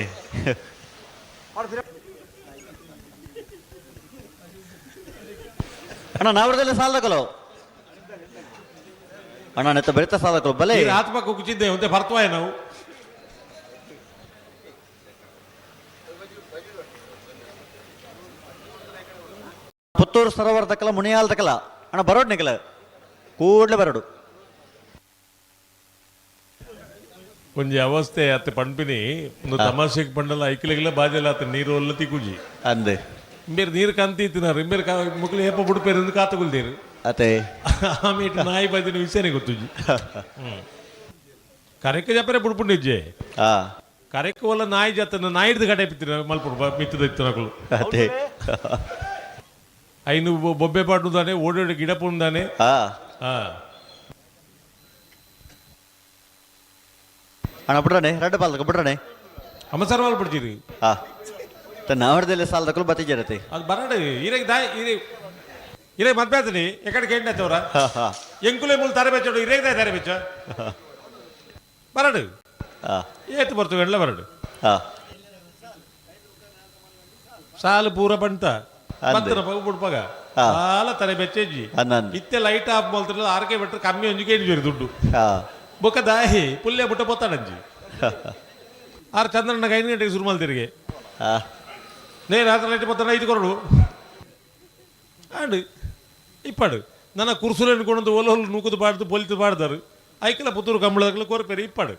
ಅಣ್ಣ ನಾವ್ರದಲ್ಲೇ ಸಾಲದಕಲು ಅಣ್ಣ ನೆತ್ತ ಬೆಳಿತ ಸಾಲದಕಲು ಬಲೆ ಆತ್ಮ ಕುಕ್ಚಿದ್ದೆ ಒಂತೆ ಪರ್ತವಾಯ ನಾವು. ಪುತ್ತೂರು ಸರೋವರ ತಕ್ಕಲ ಮುನಿಯಾಲ್ ತಕ್ಕಲ ಅಣ್ಣ ಬರೋಡ್ ನಿಕಲ ಕೂಡ್ಲೆ ಬರೋಡು. ಒಂಜಿ ಅವಸ್ಥೆ ಅತ್ತೆ ಪಣ್ಪಿನಿ ಒಂದು ತಮಾಷೆಗೆ ಪಂಡಲ ಐಕ್ಲೆಗ್ಲ ಬಾಜೆಲ್ಲ ಆತ ನೀರು ಒಲ್ಲ ತಿಕ್ಕುಜಿ. ಅಂದೆ ಇಂಬೇರು ನೀರು ಕಂತಿತ್ತಿನಾರು ಇಂಬೇರು ಮುಕ್ಳು ಏಪ ಬುಡ್ಪೇರು ಎಂದು ಕಾತುಗುಲ್ದೇರು. ಅತ್ತೆ. ಆಮೇಲೆ ನಾಯಿ ಬಾಜಿನ ವಿಷಯನೇ ಗೊತ್ತುಜಿ. ಕರೆಕ್ ಜಪರೆ ಬುಡ್ಪುಂಡಿಜ್ಜೆ. ಕರೆಕ್ ಒಲ್ಲ ನಾಯಿ ಜತ್ತ ನಾಯಿಡ್ದು ಕಡೆ ಪಿತ್ತಿನ ಮಲ್ಪುಡು ಮಿತ್ತದ ಇತ್ತಿನಕುಲು. ಅತ್ತೆ. ಐನು ಬೊಬ್ಬೆ ಪಾಡುದಾನೆ ಓಡೋಡಿ ಗಿಡ ಪುಂದಾನೆ. ಅಣ್ಣ ಬಿಡ್ರಣೆ ರಡ್ಡ ಪಾಲ್ದಕ ಬಿಡ್ರಣೆ. ಅಮ್ಮ ಸರ್ ಬಿಡ್ತೀರಿ. ನಾವಡದಲ್ಲಿ ಸಾಲದಕಲು ಬತ್ತಿಜರತೆ. ಅದು ಬರಡು ಇರಗೆ ದಾಯ್ ಇರೇ ಇರೇ ಮದ್ವೆ ಆತನಿ ಎಕಡೆ ಕೇಂದ್ರ ಚೌರ ಎಂಕುಲೆ ಮೂಲ ತಾರೆ ಬೆಚ್ಚೋಡು ಇರೇಗ ದಾಯ್ ತಾರೆ ಬೆಚ್ಚ ಬರಡು ಏತು ಬರ್ತು ಗಂಡ್ಲ ಬರಡು. ಸಾಲು ಪೂರ ಬಂತ ಬತ್ತನ ಪಗ ಬುಡ್ಪಗ ಸಾಲ ತಲೆ ಬೆಚ್ಚೆಜ್ಜಿ ಇತ್ತೆ ಲೈಟ್ ಆಫ್ ಮಲ್ತಿರಲ್ಲ ಆರ್ಕೆ ಬಿಟ್ರೆ ಕಮ್ಮಿ ಒಂಜಿ ಕೇಳಿ ದುಡ್ಡು ಬೊಕ್ಕ ದಾಹಿ ಪುಲ್ಯ ಬುಟ್ಟ ಪೊತ್ತಾಡಂಜಿ ಆರು ಚಂದ್ರಣ್ಣ 5 ಗಂಟೆಗೆ ಶುರು ಮಲ್ತಿರಿಗೆ ನೇ ರಾತ್ರಿ ಲೈಟ್ ಪೊತ್ತಾಡ 5 ಕೊರಡು ಆಂಡ್ ಇಪ್ಪಾಡು ನನ್ನ ಕುರ್ಸುలను ಕೊಂಡು ಒಲ ಹೊಲು ನೂಕುದು ಬಾಡ್ದು ಪೊಲಿತು ಬಾಡ್ದಾರು ಐಕಲ ಪುತ್ತೂರು ಕಂಬಳದಾಗಲ ಕೋರ್ಪೇರಿ ಇಪ್ಪಾಡು.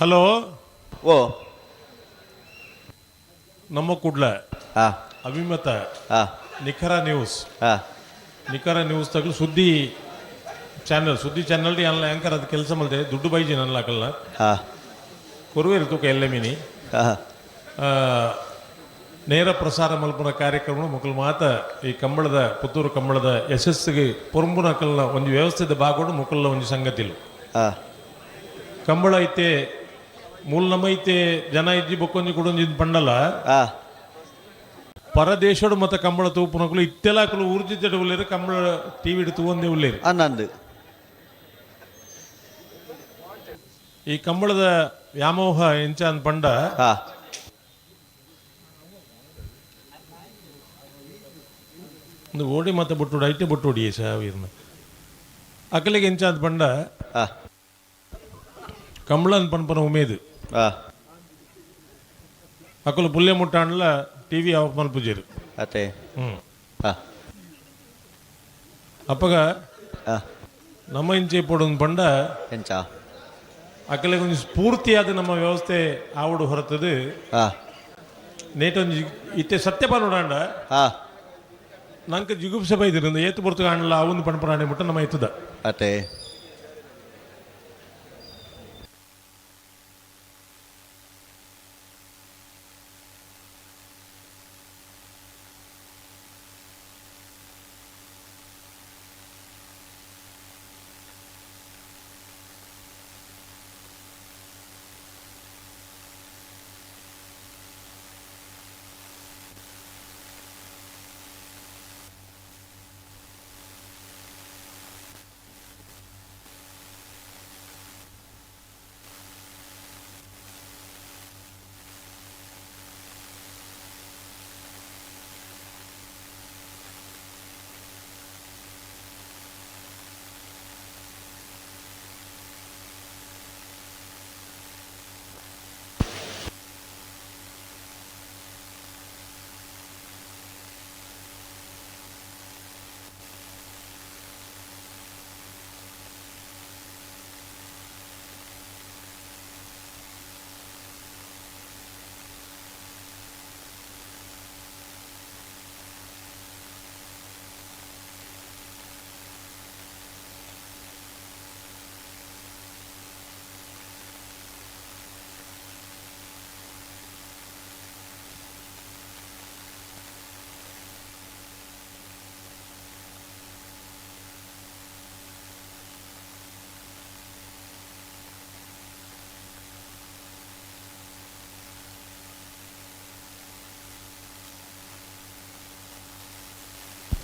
ಹಲೋ. ಓ ನಮ್ಮ ಕುಡ್ಲ ಅಭಿಮತ ನಿಖರ ನ್ಯೂಸ್. ನಿಖರ ನ್ಯೂಸ್ ತಗಲು ಸುದ್ದಿ ಚಾನಲ್ ಸುದ್ದಿ ಚಾನಲ್ ಅಲ್ಲ ಆಂಕರ್ ಅದು ಕೆಲಸ ಮಲ್ದೆ ದುಡ್ಡು ಬೈಜಿ ನನ್ನ ಹಾಕಲ್ಲ ಕೊರುವೇರು ತೂಕ ಎಲ್ಲ ಮೀನಿ ನೇರ ಪ್ರಸಾರ ಮಲ್ಪುನ ಕಾರ್ಯಕ್ರಮ ಮುಕಲ್ ಮಾತ ಈ ಕಂಬಳದ ಪುತ್ತೂರು ಕಂಬಳದ ಯಶಸ್ಸಿಗೆ ಪೊರಂಬುನ ಕಲ್ನ ಒಂದು ವ್ಯವಸ್ಥೆದ ಬಾಗೋಡು ಮುಕಲ್ನ ಒಂದು ಸಂಗತಿಲು ಕಂಬಳ ಐತೆ ಮೂಲ ನಮ್ಮ ಐತೆ ಜನ ಇಜ್ಜಿ ಬೊಕ್ಕೊಂಜಿ ಕುಡೊಂಜಿ ಪಂಡಲ ಪರದೇಶಡು ಮತ್ತೆ ಕಂಬಳ ತೂಪುನಕುಲು ಇತ್ತೆಲಾಕುಲು ಊರ್ಜಿತ ಉಲ್ಲೇರು ಕಂಬಳ ಟಿವಿ ತೂವಂದೇ ಉಲ್ಲೇರು ಅನ್ನಂದು ಈ ಕಂಬಳದ ವ್ಯಾಮೋಹ ಎಂಚ ಅಂದ್ ಪಂಡ ಒಂದು ಓಡಿ ಮತ್ತೆ ಬುಟ್ಟುಡು ಐತೆ ಬುಟ್ಟುಡಿ ಸಾವಿರ್ನ ಅಕಲಿಗೆ ಎಂಚ ಅಂದ್ ಪಂಡ ಕಂಬಳ ಅಂದ್ ಪನ್ಪನ ಉಮೇದು ಅಕಲು ಪುಲ್ಯ ಮುಟ್ಟಾಂಡ್ಲ ಟಿವಿ ಆಫ್ ಮಲ್ಪುಜೇರು ಅತ್ತೆ ಅಪ್ಪಗ ನಮ್ಮ ಇಂಚೆ ಪೊಡೊಂದು ಪಂಡ ಎಂಚ ಅಕಲಿಗೆ ಒಂದು ಸ್ಫೂರ್ತಿಯಾದ ನಮ್ಮ ವ್ಯವಸ್ಥೆ ಆವಡು ಹೊರತದು ನೇಟೊಂಜಿ ಇತ್ತೆ ಸತ್ಯ ನೋಡಾಂಡ ನಂಗೆ ಜಿಗುಪ್ಸೆ ಬೈದಿರಿಂದ ಏತು ಬರ್ತು ಕಾಣಲ್ಲ ಅವನು ಪಣಪರಾಣಿ ಬಿಟ್ಟು ನಮ್ಮ ಎತ್ತದ ಅತ್ತೆ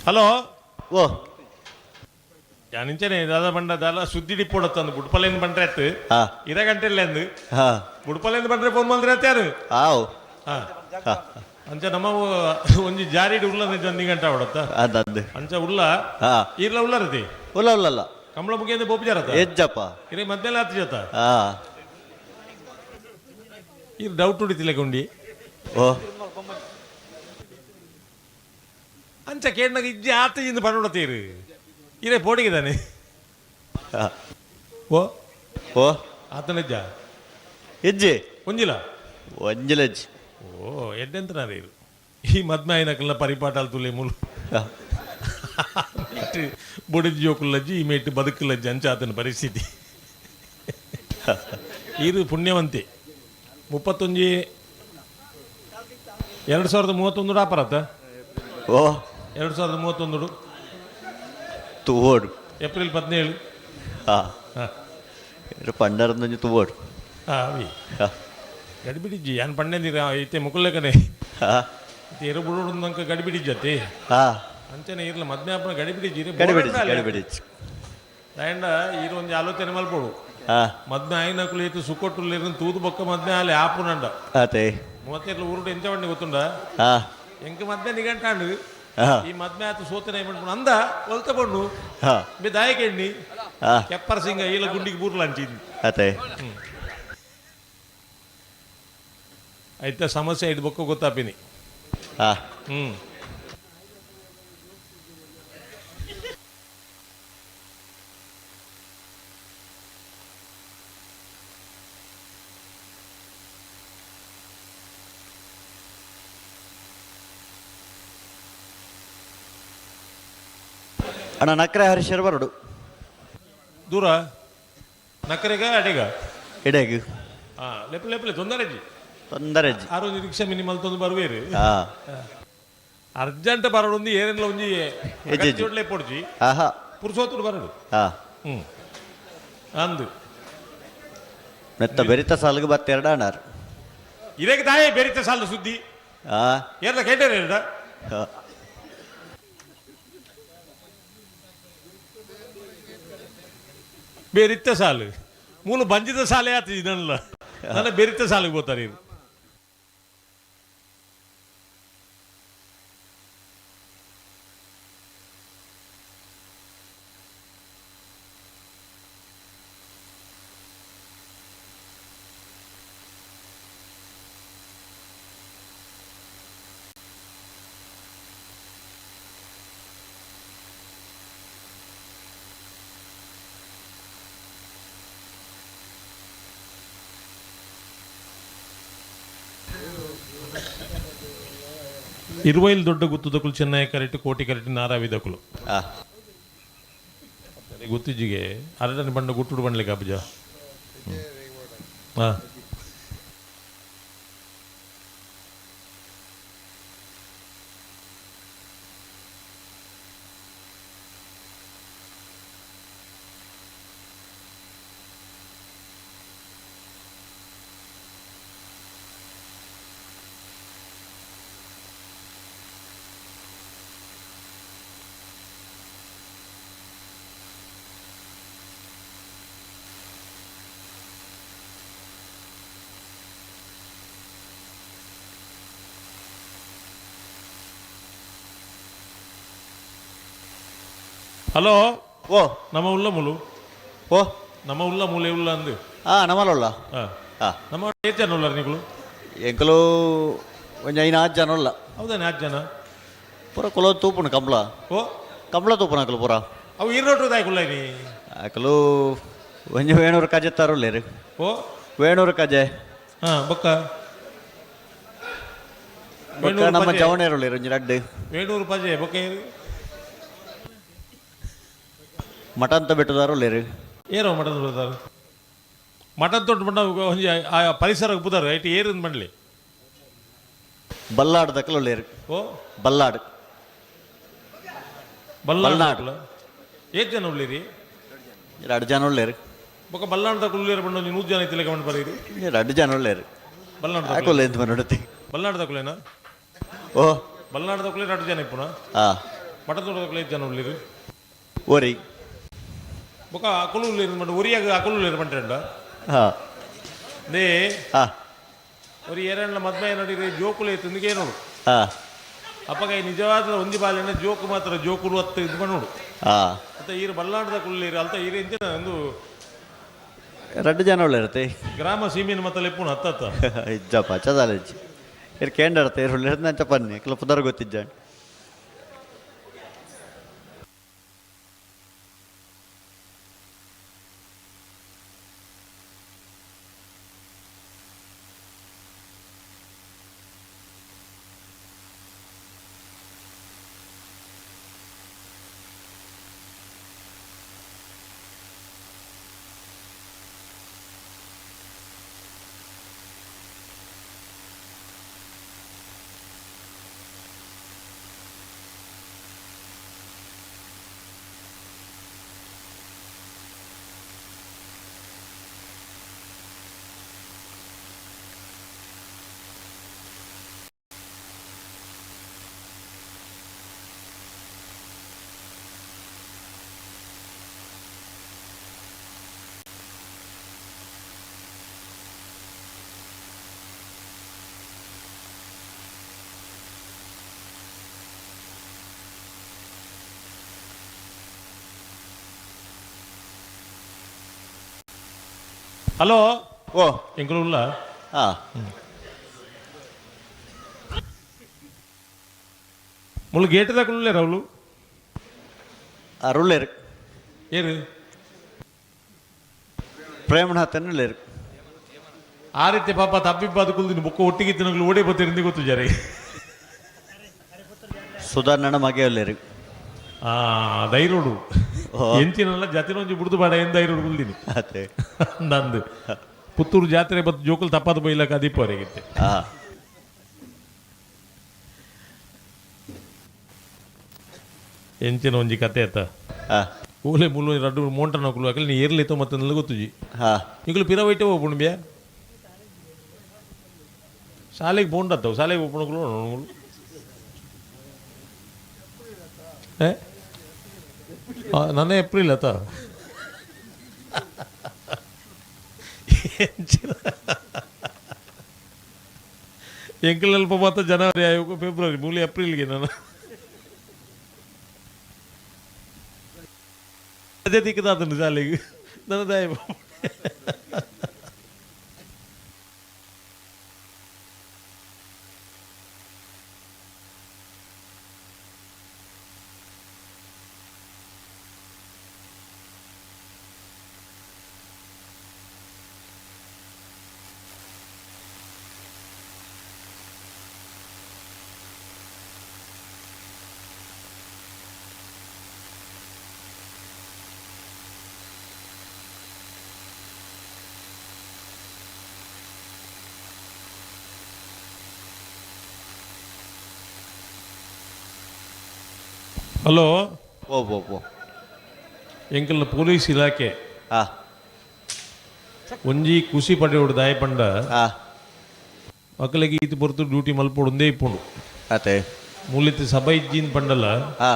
Hello ಓ ಯಾನಿಂಚನೆ ದಾದಾ ಬಂಡ ದಾಲ ಸುದ್ದಿ ಡಿಪ್ಪೋಡತ್ತಂದು ಬುಡ್ಪಲೇನು ಬಂಡ್ರೆ ಅತ್ತು ಇರ ಗಂಟೆ ಇಲ್ಲ ಅಂದು ಬುಡ್ಪಲೇನು ಬಂಡ್ರೆ ಫೋನ್ ಮಾಡಿದ್ರೆ ಅತ್ಯಾರು ಆವ್ ಅಂಚ ನಮ್ಮ ಒಂಜಿ ಜಾರಿ ಉಲ್ಲ ನಿಜ ಗಂಟೆ ಅವಡತ್ತ ಅದಂದು ಅಂಚ ಉಲ್ಲ ಈರ್ಲ ಉಲ್ಲರತಿ ಉಲ್ಲ ಉಲ್ಲಲ್ಲ ಕಮಲ ಮುಗಿಯಿಂದ ಬೋಪುಜಾರತ್ತ ಎಜ್ಜಪ್ಪ ಇರೇ ಮದ್ದೆಲ್ಲ ಹತ್ತು ಜೊತ ಈ ಡೌಟ್ ಉಡಿತಿಲ್ಲ ಗುಂಡಿ ಓ ಅಂಚ ಕೇಂದ್ರ ಇಜ್ಜಿ ಆತ ಇಂದು ಪಡೋಡತ್ತೀರು ಇರೇ ಪೋಡಿಗಿದ್ದಾನೆ ಓ ಓ ಆತನಿಜ್ಜ ಇಜ್ಜಿ ಒಂಜಿಲ ಒಂಜಿಲ ಇಜ್ಜಿ ಓ ಎಡ್ಡೆಂತ ಇದು ಈ ಮದ್ಮಾಯಿನಕಲ್ನ ಪರಿಪಾಟಾಲ್ ತುಲೆ ಮುಲು ಇಟ್ಟು ಬೊಡಿದ ಜೋಕುಲ್ಲಜ್ಜಿ ಈ ಮೇಟ್ ಬದುಕುಲಜ್ಜಿ ಅಂಚ ಆತನ ಪರಿಸ್ಥಿತಿ ಇದು ಪುಣ್ಯವಂತಿ 31 2031 ಆಪರತ್ತ ಓ 2031 ತೂವೋಡು ಏಪ್ರಿಲ್ 17 ಹಾ ಪಂಡರಂದೊಂಜಿ ತೂವೋಡು ಹಾಂ ಅವಿ ಗಡಿಬಿಡಿಜ್ಜಿ ಯಾನ್ ಪಂಡೆಂದಿರ ಐತೆ ಮುಕುಲ್ಲೆಕನೆ ಇರು ಬುಡುಂಕ ಗಡಿಬಿಡಿಜ್ಜತಿ ಅಂಚನೆ ಇರ್ಲ ಮದ್ಮ್ಯಾಪನ ಗಡಿಬಿಡಿಜ್ಜಿ ಗಡಿಬಿಡಿಜ್ಜಿ ಗಡಿಬಿಡಿಜ್ಜಿ ದಾಯಂಡ ಈರು ಒಂಜಿ ಆಲೋಚನೆ ಮಲ್ಪೋಡು ಮದ್ಮೆ ಆಯ್ನಕುಲು ಏತು ಸುಕೊಟ್ಟುಲ್ಲೇರು ತೂದು ಬೊಕ್ಕ ಮದ್ಮೆ ಆಲೆ ಆಪುನಂಡ ಅತೆ ಮೂವತ್ತೆರ್ಲು ಊರುಡು ಎಂಚ ಬಂಡಿ ಗೊತ್ತುಂಡ ಎಂಕ ಮದ್ಮೆ ನಿಗಂಟಾಂಡು ಈ ಮದ್ಮೆ ಆತು ಸೋತನೆ ಪಂಡ್ಪುಣ ಅಂದ ಒಲ್ತ ಪಣ್ಣು ಬಿ ದಾಯಕೆಣ್ಣಿ ಕೆಪ್ಪರ ಸಿಂಗ ಈಲ ಗುಂಡಿಗೆ ಬೂರ್ಲ ಅಂಚಿದ್ದು ಅತೆ ಐತ ಸಮಸ್ಯೆ ಐದು ಬೊಕ್ಕ ಗೊತ್ತಾಪಿನಿ ಹ್ಮ್ ಅಣ್ಣ ನಕ್ರೆ ಹರೀಶರ್ ಬರಡು ದೂರ ನಕರೆಗ ಅಡೆಗ ಎಡೆಗ್ ಹಾಂ ಲೆಪ್ಲೆ ಲೆಪ್ಲೆ ತೊಂದರೆ ಅಜ್ಜಿ ತೊಂದರೆ ಅಜ್ಜಿ ಆರು ಒಂಜಿ ರಿಕ್ಷಾ ಮಿನಿಮಲ್ ತೊಂದು ಬರುವೇರು ಅರ್ಜೆಂಟ್ ಬರಡು ಏನೆಲ್ಲ ಒಂಜಿ ಅಗತ್ಯೊಡ್ಲೆ ಪೊಡ್ಜಿ ಆಹಾ ಪುರುಷೋತ್ತುಡು ಬರಡು ಹಾ ಹ್ಞೂ ಅಂದು ಮೆತ್ತ ಬೆರಿತ ಸಾಲಿಗೆ ಬತ್ತೆರಡ ಅಣ್ಣಾರು ಇದಕ್ಕೆ ತಾಯೇ ಬೆರಿತ ಸಾಲು ಸುದ್ದಿ ಹಾ ಏರ್ದ ಕೇಟೇರ ಎರಡ ಬೇರಿತ್ತ ಸಾಲು ಮೂಲ ಬಂಜಿದ ಸಾಲೆ ಆತು ಇದನ್ನಲ್ಲ ನನ್ನ ಬೆರಿತ ಸಾಲಿಗೆ పోతారు ಇದು ಇರುವೈಲ್ ದೊಡ್ಡ ಗುತ್ತುದಕುಲು ಚೆನ್ನೈ ಕರೆಕ್ಟ್ ಕೋಟಿ ಕರೆಕ್ಟ್ ನಾರಾವಿದಕುಲು ಗುತ್ತಿಜಿಗೆ ಅರಡನೆ ಬಂಡ ಗುಟ್ಟುಡು ಬಂಡ್ಲಿಕ್ಕೆ ಅಬ್ಜ ಹಾಂ ಹಲೋ ಓ ನಮ್ಮ ಉಲ್ಲ ಮುಲು ಓ ನಮ್ಮ ಉಲ್ಲ ಮೂಲೆ ಉಲ್ಲ ಅಂದು ಹಾಂ ನಮ್ಮಲ್ಲ ಹಾಂ ಹಾಂ ನಮ್ಮ ಏತ್ ಜನ ಉಲ್ಲಾರ ನಿಕುಲು ಎಂಕಲು ಒಂಜಿ ಐನು ಆರು ಜನ ಉಲ್ಲ ಹೌದಾನೆ ಆರು ಜನ ಪೂರ ಕುಲ ತೂಪುಂಡು ಕಂಬ್ಳ ಓ ಕಂಬ್ಳ ತೂಪುನ ಅಕಲು ಪೂರ ಅವು ಇರೋಟು ದಾಯಕುಲ್ಲ ನೀ ಅಕಲು ಒಂಜಿ ವೇಣೂರು ಕಜೆ ತರುಲ್ಲೇರು ಓ ವೇಣೂರು ಕಜೆ ಹಾಂ ಬೊಕ್ಕ ಬೊಕ್ಕ ನಮ್ಮ ಜವಣೇರುಲ್ಲೇರು ಒಂಜಿ ರಡ್ಡು ವೇಣೂರು ಪಜೆ ಬೊಕ್ಕ ಏರು ಮಟನ್ ಬೆಟ್ಟದಾರು ಏರೋ ಮಟನ್ ಬಿಡ್ತಾರೆ ಮಟನ್ ತೊಟ್ಟು ಬಂಡ ಒಂಜಿ ಆ ಪರಿಸರ ಪುದಾರು ಐಟ್ ಏರಿಂದ ಬಂಡ್ಲಿ ಬಲ್ಲಾಡ್ ದಕ್ಕಲು ಓ ಬಲ್ಲಾಡ್ ಬಲ್ನಾಡ್ ಏತ್ ಜನ ಉಳ್ಳಿರಿ ಎರಡು ಜನ ಉಳ್ಳೇರು ಬೊಕ್ಕ ಬಲ್ನಾಡ್ ದಕ್ಕಲು ಉಳ್ಳೇರು ಬಂಡ ಒಂಜಿ 100 ಜನ ಇತ್ತಿಲೆಕ್ಕ ಬಂಡ್ ಬರೀರಿ ಎರಡು ಜನ ಉಳ್ಳೇರು ಬಲ್ನಾಡ್ ಹಾಕೊಲ್ಲ ಎಂತ ಬಂಡುತ್ತಿ ಬಲ್ನಾಡ್ ದಕ್ಕಲೇನಾ ಓ ಬಲ್ನಾಡ್ ದಕ್ಕಲೆ ಎರಡು ಜನ ಇಪ್ಪುನ ಹಾಂ ಬಡದೊಡದಕ್ಲೆ ಜನ ಉಳ್ಳಿರು. ಒರಿ. ಬೊಕ ಅಕುಲು ಉಳ್ಳಿರು ಮಂಡ ಒರಿಯಾಗ ಅಕುಲು ಉಳ್ಳಿರು ಬಂಟಂಡ. ಹಾ. They. ಹಾ. ಒರಿ ಏರಣ್ಣ ಮದ್ಮೆ ನಡಿರಿ ಜೋಕುಲು ಐತಂದಿಗೆ ನೋಡು. ಹಾ. ಅಪ್ಪಗ ಈ ನಿಜವಾದ ಒಂಜಿ ಬಾಲೆನ ಜೋಕು ಮಾತ್ರ ಜೋಕುಲು ಅತ್ತ ಇದು ನೋಡು. ಹಾ. ಮತ್ತೆ ಈರು ಬಲ್ಲಾಂಡದ ಕುಳ್ಳಿರು ಅಲ್ತ ಈರು ಇಂಚಿನ ಒಂದು ರಡ್ಡು ಜನ ಉಳ್ಳಿರತ್ತೆ. ಗ್ರಾಮ ಸೀಮೆನ ಮತ್ತ ಲೆಪ್ಪುನು ಹತ್ತತ್ತ. ಇಜ್ಜಪ್ಪ ಚದಾಲಜ್ಜಿ ಇರು ಕೇಂಡರ್ತೆ ಇರು ಉಳ್ಳಿರ್ತ ಅಂಚ ಪನ್ನಿ ಕೆಲ ಪುದರ್ ಗೊತ್ತಿಜ್ಜ. ಹಲೋ. ಓ. ಎಂಕುಲು ಉಲ್ಲ. ಹಾ. ಮುಳ್ಳು ಗೇಟ್ ದಾಕುಲ್ಲೇ ರೌಲು. ಅರುಳ್ಳೇರು. ಏರು. ಪ್ರೇಮನಾಥನ್ ಉಳ್ಳೇರು. ಆ ರೀತಿ ಪಾಪ ತಪ್ಪಿಬ್ಬ ಕುಲ್ದಿನ ಬುಕ್ಕ ಒಟ್ಟಿಗೆ ತಿನ್ನಲು ಓಡಿ ಬತ್ತಿರಿಂದ ಗೊತ್ತು ಜರಿ. ಸುಧಾರಣ ಮಗೆ ಉಳ್ಳೇರು. ಆ ದೈರೋಡು ಎಂಚಿನಲ್ಲ ಜಾತಿನೊಂಜಿ ಬುಡ್ದು ಬಾಡ ಎಂದ ಐರೋಡು ಕುಲ್ದಿನಿ. ಅದೇ. ನಂದು ಪುತ್ತೂರು ಜಾತ್ರೆ ಬತ್ತು ಜೋಕುಲ್ ತಪ್ಪಾದ ಬೈಲಕ ದೀಪವರೆಗಿತ್ತೆ. ಹಾ. ಎಂಚಿನ ಒಂಜಿ ಕತೆ ಆತ. ಹಾ. ಊಲೆ ಮುಳ್ಳು ರಡ್ಡು ಮೋಂಟನ ನಕುಲು ಅಕಲ್ ನೀ ಏರ್ಲಿತ್ತೋ ಮತ್ತೆ ನಲ್ಲ ಗೊತ್ತುಜಿ. ಹಾ. ಈಗಲೂ ಪಿರ ವೈಟೆ ಹೋಗ್ಬುಣ್ ಬ್ಯಾ ಶಾಲೆಗೆ ಬೋಂಡತ್ತವು ಶಾಲೆಗೆ ಹೋಗ್ಬುಣకులు ಏ ನನ್ನ ಏಪ್ರಿಲ್ ಆತ. ಎಂಕಲ್ ಮಾತ್ರ ಜನವರಿ ಆಯೋಗ ಫೆಬ್ರವರಿ ಮೂಲಿ ಏಪ್ರಿಲ್ಗೆ ನಾನು ಅದೇ ದಿಕ್ಕದಾತನು ಶಾಲೆಗೆ ನನ್ನ ದಾಯ. ಹಲೋ. ಓ ಓ ಓ. ಎಂಕಲ್ನ ಪೊಲೀಸ್ ಇಲಾಖೆ. ಹಾ. ಒಂಜಿ ಖುಷಿ ಪಡೆಯೋಡು ದಾಯ ಪಂಡ. ಹಾ. ಮಕ್ಕಳಿಗೆ ಈತ ಪೊರ್ತು ಡ್ಯೂಟಿ ಮಲ್ಪೋಡು ಒಂದೇ ಇಪ್ಪುಂಡು. ಅತೆ. ಮೂಲಿತ್ ಸಭೆ ಇಜ್ಜಿನ್ ಪಂಡಲ್ಲ. ಹಾ.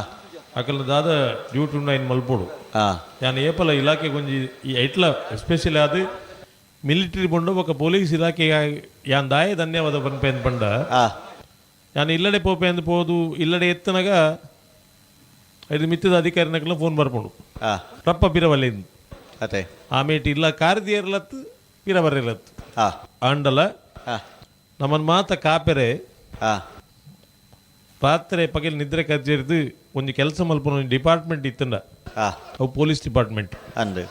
ಅಕಲ್ನ ದಾದ ಡ್ಯೂಟಿ ಉಂಡ ಇನ್ ಮಲ್ಪೋಡು. ಹಾ. ಯಾನ್ ಏಪಲ ಇಲಾಖೆ ಒಂಜಿ ಈ ಐಟ್ಲ ಎಸ್ಪೆಷಲಿ ಅದು ಮಿಲಿಟರಿ ಬೊಂಡು ಬೊಕ ಪೊಲೀಸ್ ಇಲಾಖೆ ಯಾನ್ ದಾಯ ಧನ್ಯವಾದ ಪನ್ಪೇನ್ ಪಂಡ. ಹಾ. ಯಾನ್ ಇಲ್ಲಡೆ ಪೋಪೆ ಅಂದ್ ಪೋದು ಇಲ್ಲಡೆ ಎತ್ತನಗ ಐದು ಮಿತ್ತದ ಅಧಿಕಾರಿನಕಲ್ಲ ಫೋನ್ ಬರ್ಪುಂಡು. ಹಾ. ರಪ್ಪ ಪಿರವಲ್ಲೇಂದು. ಅತೆ. ಆಮೇಟ್ ಇಲ್ಲ ಕಾರದಿಯರ್ಲತ್ತು ಪಿರ ಬರೆಲತ್ತು. ಹಾ. ಆಂಡಲ ಹಾ. ನಮ್ಮನ್ ಮಾತ ಕಾಪೆರೆ. ಹಾ. ರಾತ್ರಿ ಪಗಲ್ ನಿದ್ರೆ ಕಜ್ಜೇರಿದು ಒಂಜಿ ಕೆಲಸ ಮಲ್ಪುನ ಒಂಜಿ ಡಿಪಾರ್ಟ್ಮೆಂಟ್ ಇತ್ತಂಡ. ಹಾ. ಅವು ಪೊಲೀಸ್ ಡಿಪಾರ್ಟ್ಮೆಂಟ್. ಅಂದ್.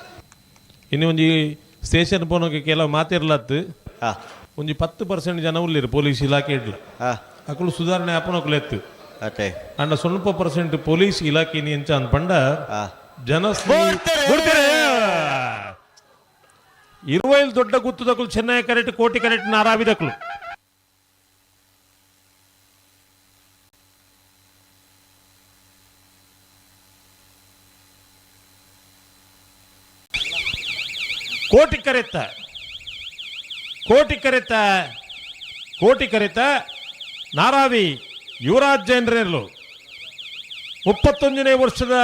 ಇನ್ನು ಒಂಜಿ ಸ್ಟೇಷನ್ ಪೋನಕ್ಕೆ ಕೆಲವು ಮಾತಿರ್ಲತ್ತು. ಹಾ. ಒಂಜಿ 10% ಜನ ಉಳ್ಳಿರು ಪೊಲೀಸ್ ಇಲಾಖೆ ಇಡ್ಲ. ಹಾ. ಅಕುಲು ಸುಧಾರಣೆ ಆಪನಕುಲು ಎತ್ತು. ಅತೆ. ಅಂಡ ಸ್ವಲ್ಪ ಪರ್ಸೆಂಟ್ ಪೊಲೀಸ್ ಇಲಾಖೆ ಎಂಚ ಅಂದ್ ಪಂಡ ಹಾ. ಜನ ಇರುವೈಲ್ ದೊಡ್ಡ ಗುತ್ತುದಕುಲು ಚೆನ್ನೈ ಕರೆಕ್ಟ್ ಕೋಟಿ ಕರೆಕ್ಟ್ ನಾರಾವಿದಕುಲು. ಕೋಟಿ ಕರೆತ್ತ ಕೋಟಿ ಕರೆತ್ತ ಕೋಟಿ ಕರೆತ್ತ ನಾರಾವಿ ಯುವರಾಜ್ ಜೈನ್ರೇರ್ಲು. 31ನೇ ವರ್ಷದ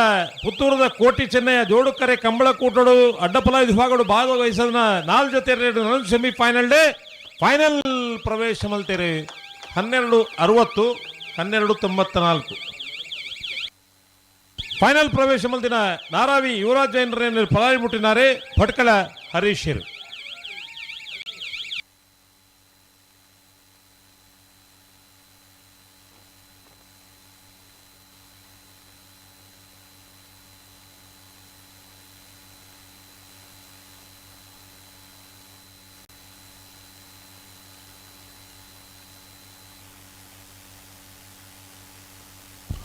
ಪುತ್ತೂರದ ಕೋಟಿ ಚೆನ್ನಯ್ಯ ಜೋಡುಕರೆ ಕಂಬಳ ಕೂಟಡು ಅಡ್ಡಪಲ ವಿಭಾಗಡು ಭಾಗವಹಿಸದ 4 ಜೊತೆ semifinal day final ಪ್ರವೇಶ ಮಲ್ತೇರೆ. 12:60 12:94 ಫೈನಲ್ ಪ್ರವೇಶ ಮಲ್ತಿನ ನಾರಾವಿ ಯುವರಾಜ್ ಜೈನರ ಫಲಾರಿ ಮುಟ್ಟಿನಾರೆ ಭಟ್ಕಳ ಹರೀಶರು.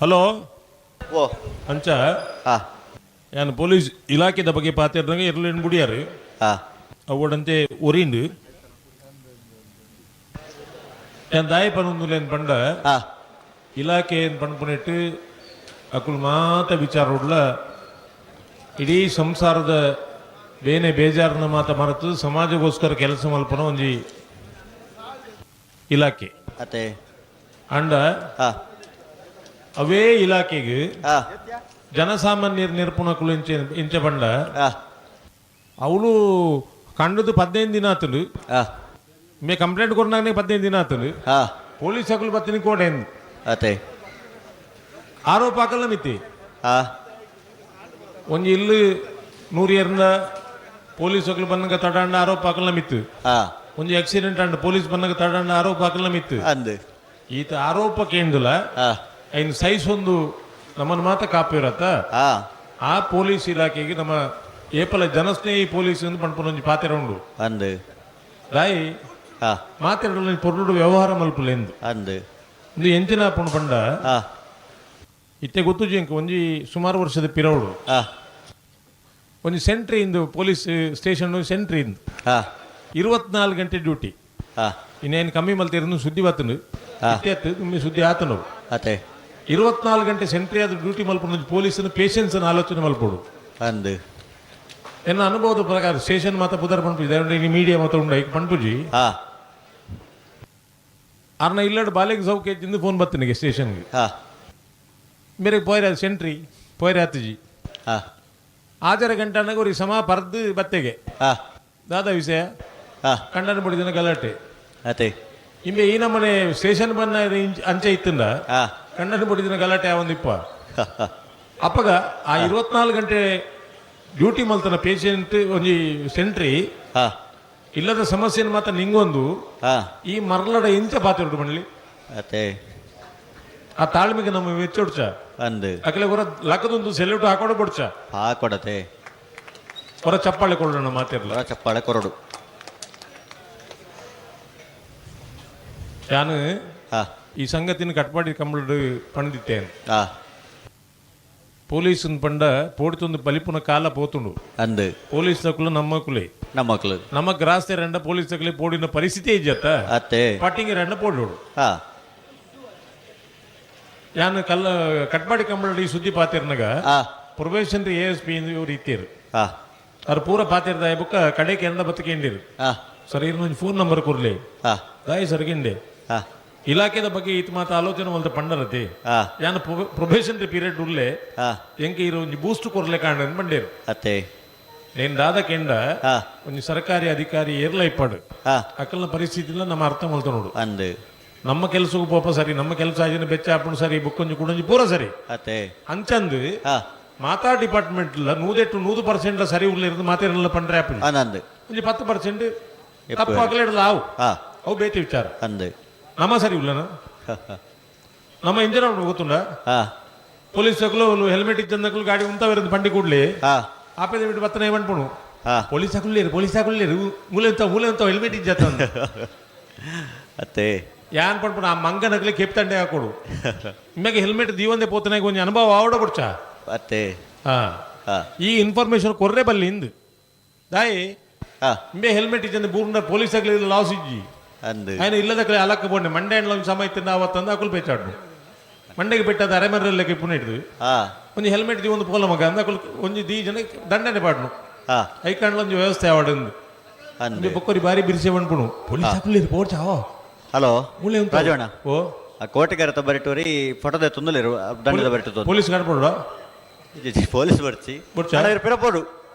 ಹಲೋ ಓ ಅಂಚ ಯಾನ್ ಪೊಲೀಸ್ ಇಲಾಖೆದ ಬಗ್ಗೆ ಪಾತಿರ್ದಂಗೆ ಇರ್ಲೇನು ಬುಡಿಯಾರು ಅವಡಂತೆ ಒರಿಂಡು ಯಾನ್ ದಾಯ ಪನೊಂದುಲೇನ್ ಪಂಡ ಇಲಾಖೆ ಏನ್ ಪನ್ಪುನೆಟ್ಟು ಅಕುಲ್ ಮಾತ ವಿಚಾರ ಉಡ್ಲ ಇಡೀ ಸಂಸಾರದ ಬೇನೆ ಬೇಜಾರನ ಮಾತ ಮರೆತು ಸಮಾಜಗೋಸ್ಕರ ಕೆಲಸ ಮಲ್ಪನ ಒಂಜಿ ಇಲಾಖೆ. ಅತ್ತೆ ಅಂಡ ಅವೇ ಇಲಾಖೆಗೆ ಜನಸಾಮಾನ್ಯರ ನಿರ್ಪುಣಕುಲು ಇಂಚೆ ಇಂಚೆ ಪಂಡ ಅವಳು ಕಂಡದು 15 ದಿನ ಆತಲು ಮೇ ಕಂಪ್ಲೇಂಟ್ ಕೊಡ್ನಾಗನೆ 15 ದಿನ ಆತಲು ಪೊಲೀಸ್ ಅಕುಲು ಬತ್ತಿನ ಕೋಡೆ ಅತ್ತೆ ಆರೋಪ ಹಾಕಲ್ಲ ಮಿತಿ ಒಂಜಿ ಇಲ್ಲಿ 100 ಏರ್ನ ಪೊಲೀಸ್ ಅಕುಲು ಬಂದಾಗ ತಡಾಂಡ ಆರೋಪ ಹಾಕಲ್ಲ ಮಿತ್ತು ಒಂಜಿ accident and police ಬಂದಾಗ ತಡಾಂಡ ಆರೋಪ ಹಾಕಲ್ಲ ಮಿತ್ತು ಅಂದು ಈತ ಆರೋಪ ಕೇಂದ್ರ ಐನ್ ಸೈಜ್ ಒಂದು ನಮ್ಮನ್ನು ಮಾತ್ರ ಕಾಪಿರತ್ತ ಆ ಪೊಲೀಸ್ ಇಲಾಖೆಗೆ ನಮ್ಮ ಏಪಲ ಜನಸ್ನೇಹಿ ಪೊಲೀಸ್ ಎಂದು ಪಣ್ಪುನ ಒಂಜಿ ಪಾತೆರ ಉಂಡು ಅಂದು ರಾಯಿ ಮಾತೆರಡು ಪೊರ್ಲುಡು ವ್ಯವಹಾರ ಮಲ್ಪುಲೆಂದು ಅಂದು ಒಂದು ಎಂಚಿನ ಪುಣ್ ಪಂಡ ಇತ್ತೆ ಗೊತ್ತು ಜಿಂಕ್ ಒಂಜಿ ಸುಮಾರು ವರ್ಷದ ಪಿರವಡು ಒಂಜಿ ಸೆಂಟ್ರಿ ಇಂದು police station sentry ಇಂದು 24 ಗಂಟೆ ಡ್ಯೂಟಿ ಇನ್ನೇನು ಕಮ್ಮಿ ಮಲ್ತಿರೋದು ಸುದ್ದಿ ಬತ್ತನು ಇತ್ತೆ ಸುದ್ದಿ ಆತನು ಅತ್ತೆ 24 ಗಂಟೆ ಸೆಂಟ್ರಿ ಆದ ಡ್ಯೂಟಿ ಮಲ್ಪುನ ಪೊಲೀಸನ ಪೇಷನ್ಸ್ ಆಲೋಚನೆ ಮಲ್ಪಡು ಅಂದು ಎನ್ನ ಅನುಭವದ ಪ್ರಕಾರ ಸ್ಟೇಷನ್ ಮಾತ ಪುದರ್ ಪನ್ಪುಜಿ ಈ ಮೀಡಿಯಾ ಮಾತ ಉಂಡ ಈಗ ಪನ್ಪುಜಿ ಅರ್ನ ಇಲ್ಲಡ್ ಬಾಲೆಗೆ ಸೌಖ್ಯ ತಿಂದು ಫೋನ್ ಬತ್ತನಿಗೆ ಸ್ಟೇಷನ್ಗೆ ಮೇರೆ ಪೋಯ್ರ ಸೆಂಟ್ರಿ ಪೋಯ್ರ ಆತಜಿ ಆಚಾರ ಗಂಟೆ ಅನ್ನಾಗ ಅವ್ರಿಗೆ ಸಮ ಪರ್ದು ಬತ್ತೆಗೆ ದಾದಾ ವಿಷಯ ಕಂಡನ ಬಡಿದಿನ ಗಲಾಟೆ ಅತ್ತೆ ಇಂಬೆ ಈ ನಮ್ಮನೆ ಸ್ಟೇಷನ್ ಬಂದ ಅಂಚೆ ಇತ್ತಂದ ಕಂಡನ ಬಡಿದಿನ ಗಲಾಟೆ ಒಂದಿಪ್ಪ ಅಪ್ಪಗ ಆ 24 ಗಂಟೆ ಡ್ಯೂಟಿ ಮಲ್ತನ ಪೇಷಂಟ್ ಒಂಜಿ ಸೆಂಟ್ರಿ ಇಲ್ಲದ ಸಮಸ್ಯೆ ಮಾತ್ರ ನಿಂಗೊಂದು ಈ ಮರಳಡ ಇಂಚ ಪಾತಿರುಡು ಮಣಲಿ ಅತ್ತೆ ಆ ತಾಳ್ಮೆಗೆ ನಮ್ಮ ಮೆಚ್ಚೊಡ್ಚ ಅಂದು ಅಕಲೆ ಹೊರ ಲಕ್ಕದೊಂದು ಸೆಲ್ಯೂಟ್ ಹಾಕೊಡ ಕೊಡ್ಚ ಹಾಕೊಡತೆ ಹೊರ ಚಪ್ಪಾಳೆ ಕೊಡೋಣ ಮಾತಿರ್ಲ ಹೊರ ಚಪ್ಪಾಳೆ ಕೊರಡು ನಾನು ಈ ಸಂಗತಿನ ಕಟ್ಪಾಡಿ ಕಂಬಳಡು ಪಣದಿತ್ತೇನೆ ಪೊಲೀಸ್ ಪಂಡ ಪೋಡಿತೊಂದು ಬಲಿಪುನ ಕಾಲ ಪೋತುಂಡು ಅಂದು ಪೊಲೀಸ್ ತಕುಲು ನಮ್ಮ ಕುಲೆ ನಮ್ಮಕ್ಳು ನಮ್ಮ ಗ್ರಾಸ್ತೆ ರಂಡ ಪೊಲೀಸ್ ತಕಲೆ ಪೋಡಿನ ಪರಿಸ್ಥಿತಿ ಇಜ್ಜತ್ತ ಅತ್ತೆ ಪಟ್ಟಿಂಗ್ ರಂಡ ಪೋಡೋಡು ಯಾನು ಕಲ್ಲ ಕಟ್ಪಾಡಿ ಕಂಬಳಡಿ ಸುದ್ದಿ ಪಾತಿರ್ನಗ probation A S P ಇವ್ರು ಇತ್ತೀರು ಅವ್ರು ಪೂರ ಪಾತಿರ್ದ ಬುಕ್ಕ ಕಡೆಗೆ ಎಂಡ ಬತ್ತಕೇಂಡಿರು ಸರ್ ಇವ್ರ ಫೋನ್ ನಂಬರ್ ಕೊರ್ಲಿ ದಾಯಿ ಸರ್ಗಿಂಡೆ ಇಲಾಖೆದ ಬಗ್ಗೆ ಈತ ಮಾತ ಆಲೋಚನೆ ಮಲ್ತ ಪಂಡರತಿ ಯಾನು ಪ್ರೊಬೇಷನರಿ ಪೀರಿಯಡ್ ಉರ್ಲೆ ಎಂಕೆ ಇರೋ ಒಂಜಿ ಬೂಸ್ಟ್ ಕೊರ್ಲೆ ಕಾಂಡ ಬಂಡೇರು ಅತ್ತೆ నేను దాదా ಕೆಂಡ ಒಂಜಿ ಸರ್ಕಾರಿ ಅಧಿಕಾರಿ ಏರ್ಲ ಇಪ್ಪಾಡು ಅಕಲ್ನ ಪರಿಸ್ಥಿತಿ ನಮ್ಮ ಅರ್ಥ ಮಲ್ತನೋಡು ಅಂದು ನಮ್ಮ ಕೆಲಸಕ್ಕೂ ಪೋಪ ಸರಿ ನಮ್ಮ ಕೆಲಸ ಆಜಿನ ಬೆಚ್ಚ ಆಪುಣು ಸರಿ ಬುಕ್ಕೊಂಜಿ ಕುಡೊಂಜಿ ಪೂರ ಸರಿ ಅತ್ತೆ ಅಂಚಂದು ಮಾತಾ ಡಿಪಾರ್ಟ್ಮೆಂಟ್ 100% ಸರಿ ಉರ್ಲಿರೋದು ಮಾತೇರಲ್ಲ ಪಂಡ್ರೆ ಆಪುಜಿ ಅಂದು ಒಂಜಿ 10% ತಪ್ಪು ಆಗಲೇಡಲ್ಲ ಅವು ಅವು ಬೇತಿ ವಿಚಾರ ಅಂದು ನಮ್ಮ ಸರಿ ಉಲ್ಲನ ನಮ್ಮ ಇಂಜಿನ್ ಗೊತ್ತುಂಡ ಪೊಲೀಸ್ ತಕಲು ಹೆಲ್ಮೆಟ್ ಇದ್ದಂದಕ್ಲು ಗಾಡಿ ಉಂತಾವಿರೋದು ಬಂಡಿ ಕೂಡ್ಲಿ ಆಪೇದ ಬಿಟ್ಟು ಬತ್ತನೆ ಬಂದ್ಪುಣು ಪೊಲೀಸ್ ಹಾಕುಲ್ಲೇರು ಪೊಲೀಸ್ ಹಾಕುಲ್ಲೇರು ಮೂಲೆ ಅಂತ ಮೂಲೆ ಅಂತ ಹೆಲ್ಮೆಟ್ ಇಜ್ಜತ್ತ ಅತ್ತೆ ಯಾನ್ ಪಡ್ಪುಣ ಆ ಮಂಗನಕ್ಲೆ ಕೆಪ್ತಂಡೆ ಹಾಕೊಡು ನಿಮಗೆ ಹೆಲ್ಮೆಟ್ ದೀವಂದೆ ಪೋತನೆ ಒಂಜಿ ಅನುಭವ ಆವಡ ಕೊಡ್ಚ ಅತ್ತೆ ಈ ಇನ್ಫಾರ್ಮೇಶನ್ ಕೊರ್ರೆ ಬಲ್ಲಿ ಇಂದು ದಾಯಿ ಇಂಬೆ ಹೆಲ್ಮೆಟ್ ಇಜ್ಜಂದೆ ಬೂರ್ನ ಪೊಲೀಸ್ ಆಗಲಿ ಲಾಸ್ ಇಜ್ಜಿ ಅಂದು ఆయన ಇಲ್ಲದ ಅಲಕ್ಕ ಬೋಂಡೆ ಮಂಡೆ ಒಂದು ಸಮಯ ತಿನ್ನ ಅವತ್ತಂದು ಅಕುಲು ಪೇಚಾಡ್ನು ಮಂಡೆಗೆ ಪೆಟ್ಟದ ಅರೆಮರೆಲ್ಲ ಪುಣೆ ಹಿಡಿದು ಒಂಜಿ ಹೆಲ್ಮೆಟ್ the ಒಂದು ಪೋಲ ಮಗ ಅಂದ ಅಕುಲು ಒಂಜಿ ದೀ ಜನ ದಂಡನೆ ಪಾಡ್ನು ಐಕಾಂಡ್ಲ ಒಂಜಿ ವ್ಯವಸ್ಥೆ ಆವಡಂದು ಅಂದು ಬೊಕ್ಕೊರಿ ಬಾರಿ ಬಿರಿಸೆ ಬಂಡ್ಪುಣು ಪೊಲೀಸ್ ಹಾಕುಲ್ಲೇರು ಪೋಡ್ಚಾವೋ ಹಲೋ ಮೂಲೆ ರಾಜಣ್ಣ ಓ ಆ ಕೋಟೆಗಾರ ಬರಿಟೋರಿ ಫೋಟೋದ ತುಂದಲೇರು ದಂಡದ ಬರಿಟು ಪೊಲೀಸ್ ಕಡ್ಪೊಡ ಪೊಲೀಸ್ ಬರ್ಚಿ ಬೊಡ್ಚಾ? ಪಿರಪೋಡು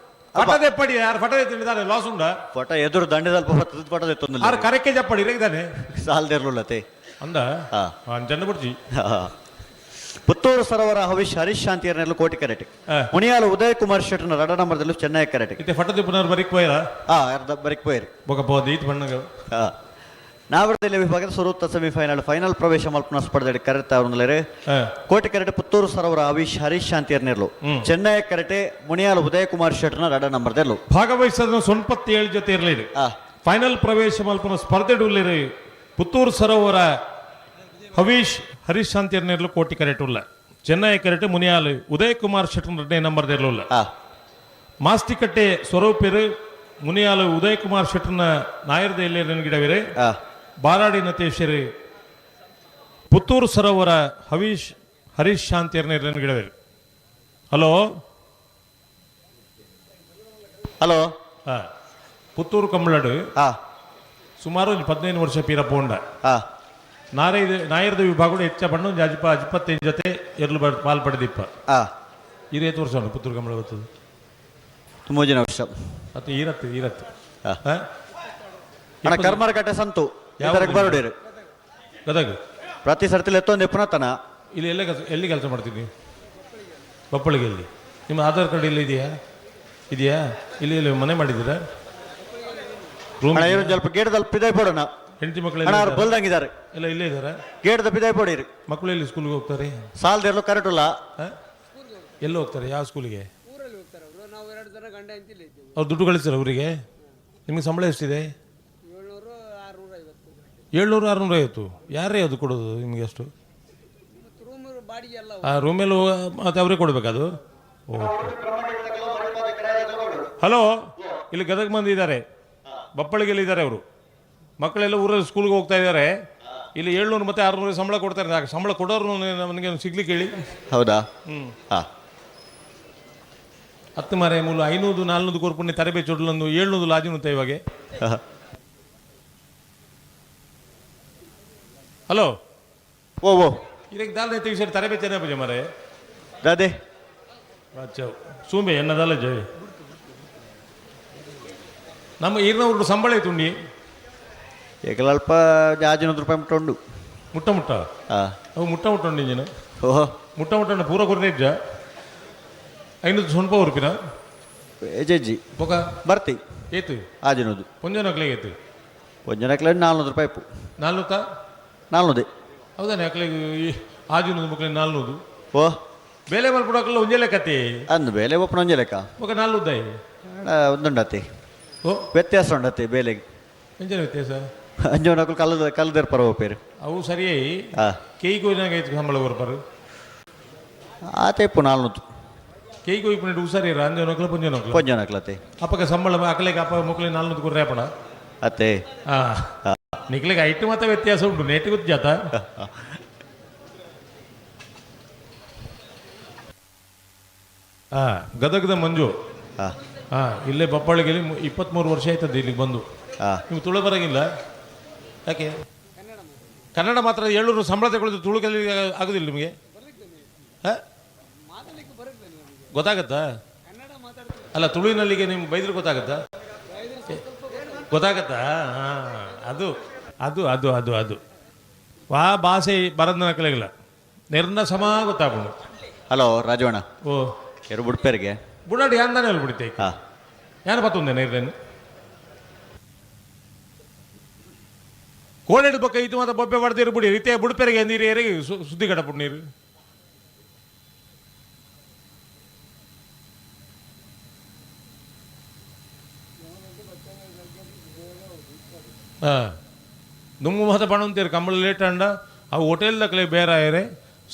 ಫಟದೆ ಪಡಿ ಯಾರು ಫಟದೆ ತಿಂಡಿದಾನೆ ಲಾಸ್ ಉಂಡ ಫೋಟೋ ಎದುರು ದಂಡದಲ್ಪ ಫೋಟೋ ತೊಂದರೆ ಆರು ಕರೆಕ್ಕೆ ಜಪ್ಪಡಿ ಇರಗಿದಾನೆ ಸಾಲದಿರ್ಲುಲ್ಲತೆ ಅಂದ ಜನ ಬುಡ್ಚಿ ಪುತ್ತೂರು ಸರೋವರ ಹವಿಶ್ ಹರೀಶ್ ಶಾಂತಿಯರ್ನೆಲ್ಲ ಕೋಟಿ ಕರೆಟ್ ಮುನಿಯಾಲ ಉದಯ್ ಕುಮಾರ್ ಶೆಟ್ಟರ್ನ ರಡ ನಂಬರ್ದಲ್ಲೂ ಚೆನ್ನೈ ಕರೆಟ್ ಇತ್ತೆ ಫಟದೆ ಪುನರ್ ಬರಿಕ್ ಪೋಯರ ಹಾ ಅರ್ಧ ಬರಿಕ್ ಪೋಯರ್ ಬೊಕ ಬೋದು ಈತ್ ಬಣ್ಣಗ ನಾವರದಲ್ಲಿ ವಿಭಾಗದ ಸುರೂತ ಸೆಮಿಫೈನಲ್ ಫೈನಲ್ ಪ್ರವೇಶ ಮಲ್ಪನ ಸ್ಪರ್ಧೆ ಕರೆತ ಅವರುಂದಲೇರು ಕೋಟೆ ಕರೆಟೆ ಪುತ್ತೂರು ಸರೋವರ ಹವಿಶ್ ಹರೀಶ್ ಶಾಂತಿಯರ್ನೆರ್ಲು ಚೆನ್ನೈ ಕರೆಟೆ ಮುನಿಯಾಲ ಉದಯ್ ಕುಮಾರ್ ಶೆಟ್ಟರ್ನ ರಡ ನಂಬರ್ದಲ್ಲೂ ಭಾಗವಹಿಸದ ಸೊನ್ಪತ್ತೇಳು ಜೊತೆ ಇರಲಿದೆ ಫೈನಲ್ ಪ್ರವೇಶ ಮಲ್ಪನ ಸ್ಪರ್ಧೆ ಉಳ್ಳಿರಿ ಪುತ್ತೂರು ಸರೋವರ ಹವೀಶ್ ಹರೀಶ್ ಶಾಂತಿಯರ್ನೆರ್ಲು ಕೋಟಿ ಕರೆಟ್ ಉಲ್ಲ ಚೆನ್ನೈ ಕರೆಟೆ ಮುನಿಯಾಲ್ ಉದಯ್ ಕುಮಾರ್ ಶೆಟ್ಟರ್ ರಡ್ಡೆ ನಂಬರ್ ಉಲ್ಲ ಮಾಸ್ತಿಕಟ್ಟೆ ಸ್ವರೂಪಿರು ಮುನಿಯಾಲ್ ಉದಯ್ ಕುಮಾರ್ ಶೆಟ್ಟರ್ನ ನಾಯರ್ದ ಎಲ್ಲೇರಿನ ಗಿಡವಿರೆ ಬಾರಾಡಿ ನತೇಶರು ಪುತ್ತೂರು ಸರೋವರ ಹವೀಶ್ ಹರೀಶ್ ಶಾಂತಿಯರ್ನ ಗಿಡವಿರು. ಹಲೋ ಹಲೋ ಪುತ್ತೂರು ಕಮ್ಮಳಡು ಸುಮಾರು ಒಂದು 15 ವರ್ಷ ಪೀರ ಪೋಂಡ ನಾಯರ್ದ ವಿಭಾಗ ಹೆಚ್ಚ ಬಣ್ಣ ಒಂದು ಅಜಿಪ ಅಜಿಪತ್ತೈದು ಜೊತೆ ಎರ್ಲು ಪಾಲ್ ಪಡೆದಿಪ್ಪ. ಇರೇತು ವರ್ಷ ಉಂಟು ಪುತ್ತೂರು ಕಂಬಳ ಬರ್ತದೆ? ಮೂಜಿನ ವರ್ಷ ಅದು ಈರತ್ತು ಈರತ್ತು. ಅಣ್ಣ ಕರ್ಮರಕಟ್ಟೆ ಸಂತು ಇದಕ್ಕೆ ಬರೋಡಿರು ಗದಗ ಪ್ರತಿ ಸರ್ತಿಲಿ ಎತ್ತೊಂದು ಎಪ್ಪನತನ. ಇಲ್ಲಿ ಎಲ್ಲ ಕೆಲಸ ಎಲ್ಲಿ ಕೆಲಸ ಮಾಡ್ತೀನಿ? ಬಪ್ಪಳಿಗೆ. ಎಲ್ಲಿ ನಿಮ್ಮ ಆಧಾರ್ ಕಾರ್ಡ್ ಇಲ್ಲಿ ಇದೆಯಾ? ಇದೆಯಾ? ಇಲ್ಲಿ ಇಲ್ಲಿ ಮನೆ ಮಾಡಿದ್ದೀರಾ? ರೂಮ್ ಸ್ವಲ್ಪ ಗೇಟ್ದಲ್ಲಿ ಪಿದಾಯ್ ಪೋಡೋಣ. ಹೆಂಡತಿ ಮಕ್ಕಳು ಅಣ್ಣ ಅವ್ರು ಬಲ್ದಂಗಿದ್ದಾರೆ. ಎಲ್ಲ ಇಲ್ಲೇ ಇದ್ದಾರೆ. ಗೇಟ್ದ ಪಿದಾಯ್ ಪೋಡಿರಿ. ಮಕ್ಕಳು ಎಲ್ಲಿ ಸ್ಕೂಲ್ಗೆ ಹೋಗ್ತಾರೆ? ಸಾಲದಿರಲು ಕರೆಕ್ಟ್ ಇಲ್ಲ. ಎಲ್ಲಿ ಹೋಗ್ತಾರೆ? ಯಾವ ಸ್ಕೂಲಿಗೆ? ಅವ್ರು ದುಡ್ಡು ಕಳಿಸ್ತಾರೆ ಅವರಿಗೆ? ನಿಮಗೆ ಸಂಬಳ ಎಷ್ಟಿದೆ? 700 650. ಯಾರೇ ಅದು ಕೊಡೋದು ನಿಮಗೆ ಅಷ್ಟು? ಆ ರೂಮಲ್ಲಿ ಮತ್ತೆ ಅವರೇ ಕೊಡಬೇಕದು. ಓಕೆ. ಹಲೋ, ಇಲ್ಲಿ ಗದಗ ಮಂದಿ ಇದ್ದಾರೆ, ಬಪ್ಪಳಿಗೆಲ್ಲಿ ಇದ್ದಾರೆ ಅವರು. ಮಕ್ಕಳೆಲ್ಲ ಊರಲ್ಲಿ ಸ್ಕೂಲ್ಗೆ ಹೋಗ್ತಾ ಇದ್ದಾರೆ. ಇಲ್ಲಿ 700 ಮತ್ತು 600 ಸಂಬಳ ಕೊಡ್ತಾರೆ. ಸಂಬಳ ಕೊಡೋರು ನನಗೆ ಸಿಗ್ಲಿಕ್ಕೆ ಹೇಳಿ. ಹೌದಾ? ಹ್ಞೂ. ಹಾಂ. ಹತ್ತು ಮಾರೆ ಮೂಲ 500 400 ಕೊರ್ಪುಣ್ಣೆ ತರಬೇ ಚೊಡ್ಲೊಂದು 700 ಲಾಜಿನುತ್ತ ಇವಾಗ. ಹಲೋ. ಓ ಓ ಇದಕ್ಕೆ ದಾಲ್ ತೆಗಿಸಿ ತರಬೇ ಚೆನ್ನ ಪೂಜೆ ಮಾರೆ. ದಾದೆ ಅಚ್ಚ ಸೂಂಬೆ ಎನ್ನದಾಲ ಜಯ ನಮ್ಮ ಈರ್ನವ್ರು ಸಂಬಳ ಐತುಂಡಿ. ಏಕಲಲ್ಪ ಜಾಜಿನೊಂದು ರೂಪಾಯಿ ಮುಟ್ಟ ಉಂಡು. ಮುಟ್ಟ ಮುಟ್ಟ? ಹಾಂ. ಅವು ಮುಟ್ಟ ಮುಟ್ಟ ಉಂಡು ಇಂಜಿನ. ಓಹೋ. ಮುಟ್ಟ ಮುಟ್ಟ ಪೂರ ಕೊರ್ನೆ ಇಜ್ಜ 500 ಸೊನ್ಪ ಉರುಪಿನ ಎಜೆಜ್ಜಿ ಬೊಕ ಬರ್ತಿ ಏತು ಆಜಿನೋದು ಪೊಂಜನಕ್ಲೆ ಏತು? ಪೊಂಜನಕ್ಲೆ 400 ರೂಪಾಯಿ ಇಪ್ಪು. ನಾಲ್ನೂತ? 400. ಹೌದಾನೆ ಅಕ್ಲೆ ಆಜಿನೂದು ಮಕ್ಳಿಗೆ 400. ಓ ಬೇಲೆ ಮಲ್ಪಡಕ್ಲ ಒಂಜೆ ಲೆಕ್ಕತಿ. ಅಂದು ಬೇಲೆ ಒಪ್ಪನ ಒಂಜೆ ಲೆಕ್ಕ. ಬೊಕ ನಾಲ್ನೂದ್ದಾಯಿ ಒಂದುಂಡತಿ. ಓ ವ್ಯತ್ಯಾಸ ಉಂಡತಿ ಬೇಲೆಗೆ. ಎಂಜನ ವ್ಯತ್ಯಾಸ? ಅಂಜೋನಕ್ಲು ಕಲ್ಲದ ಕಲ್ಲದಿರ್ಪರ ಪೇರು. ಅವು ಸರಿಯೇ. ಹಾಂ. ಕೇಯ್ಗೆ ಹೋಗಿನಾಗ ಐತು ಸಂಬಳ ಕೊರ್ಪಾರು. ಆತ ಇಪ್ಪು 400. ಕೇಯ್ಗೆ ಹೋಗಿ ಪುನಃ ಹುಷಾರಿರ ಅಂಜೋನಕ್ಲ ಪೊಂಜನಕ್ಲ. ಪೊಂಜನಕ್ಲತೆ. ಅಪ್ಪಗೆ ಸಂಬಳ ಅಕ್ಲೆಗೆ ಅಪ್ಪ ಮಕ್ಕಳಿಗೆ 400 ಕೊರ್ರೆ ಅಪ್ಪಣ. ಅತ್ತೆ. ಹಾಂ. ನಿಕ್ಲೆಗೆ ಐಟು ಮಾತ್ರ ವ್ಯತ್ಯಾಸ ಉಂಟು ನೇಟ್ ಗೊತ್ತು ಜಾತ. ಹಾಂ ಗದಗದ ಮಂಜು. ಹಾಂ. ಹಾಂ ಇಲ್ಲೇ ಬಪ್ಪಳಿಗೆ 23 ವರ್ಷ ಆಯ್ತದೆ ಇಲ್ಲಿಗೆ ಬಂದು. ಹಾಂ. ನೀವು ತುಳು ಬರೋಂಗಿಲ್ಲ ಯಾಕೆ? ಕನ್ನಡ ಮಾತ್ರ 700 ಸಂಬಳ ತಗೊಳ್ಳೋದು ತುಳು ಕಲಿ ಆಗೋದಿಲ್ಲ ನಿಮಗೆ? ಹಾಂ ಗೊತ್ತಾಗತ್ತಾ? ಅಲ್ಲ ತುಳುವಿನಲ್ಲಿಗೆ ನಿಮ್ಗೆ ಬೈದ್ರೆ ಗೊತ್ತಾಗತ್ತಾ? ಗೊತ್ತಾಗತ್ತಾ? ಹಾಂ ಅದು ಅದು ಅದು ಅದು ಅದು ವಾ ಭಾಷೆ ಬರೋದನ್ನ ನಕಲಿಲ್ಲ ನಿರ್ನ ಸಮ ಗೊತ್ತಾಗ್ಬೋದು. ಹಲೋ ರಾಜವಣ್ಣ. ಓ ಎರಡು ಬುಡ್ಪೇರಿಗೆ ಬುಡಾಡಿ ಅಂದಾನೆ ಅಲ್ಲಿ ಬಿಡುತ್ತೆ. ಹಾಂ. ಯಾರು ಬತ್ತೊಂದೆ ನೀರ್ಲೇನು ಕೋಡೆಡು ಬೊಕ್ಕ ಇದು ಮಾತ್ರ ಬೊಬ್ಬೆ ಬಡ್ದಿರು ಬಿಡಿ ರೀತಿಯ ಬುಡ್ಪೆರಿಗೆ ನೀರು ಏರಿಗೆ ಸುದ್ದಿ ಕಡಪುಡು ನೀರು. ಹಾಂ ದುಮ್ಮು ಮಾತ ಪಣಂತೀರು ಕಂಬಳ ಲೇಟ್ ಅಂಡ ಅವು ಹೋಟೆಲ್ ದಕ್ಕಲೆ ಬೇರೆ ಆಯರೆ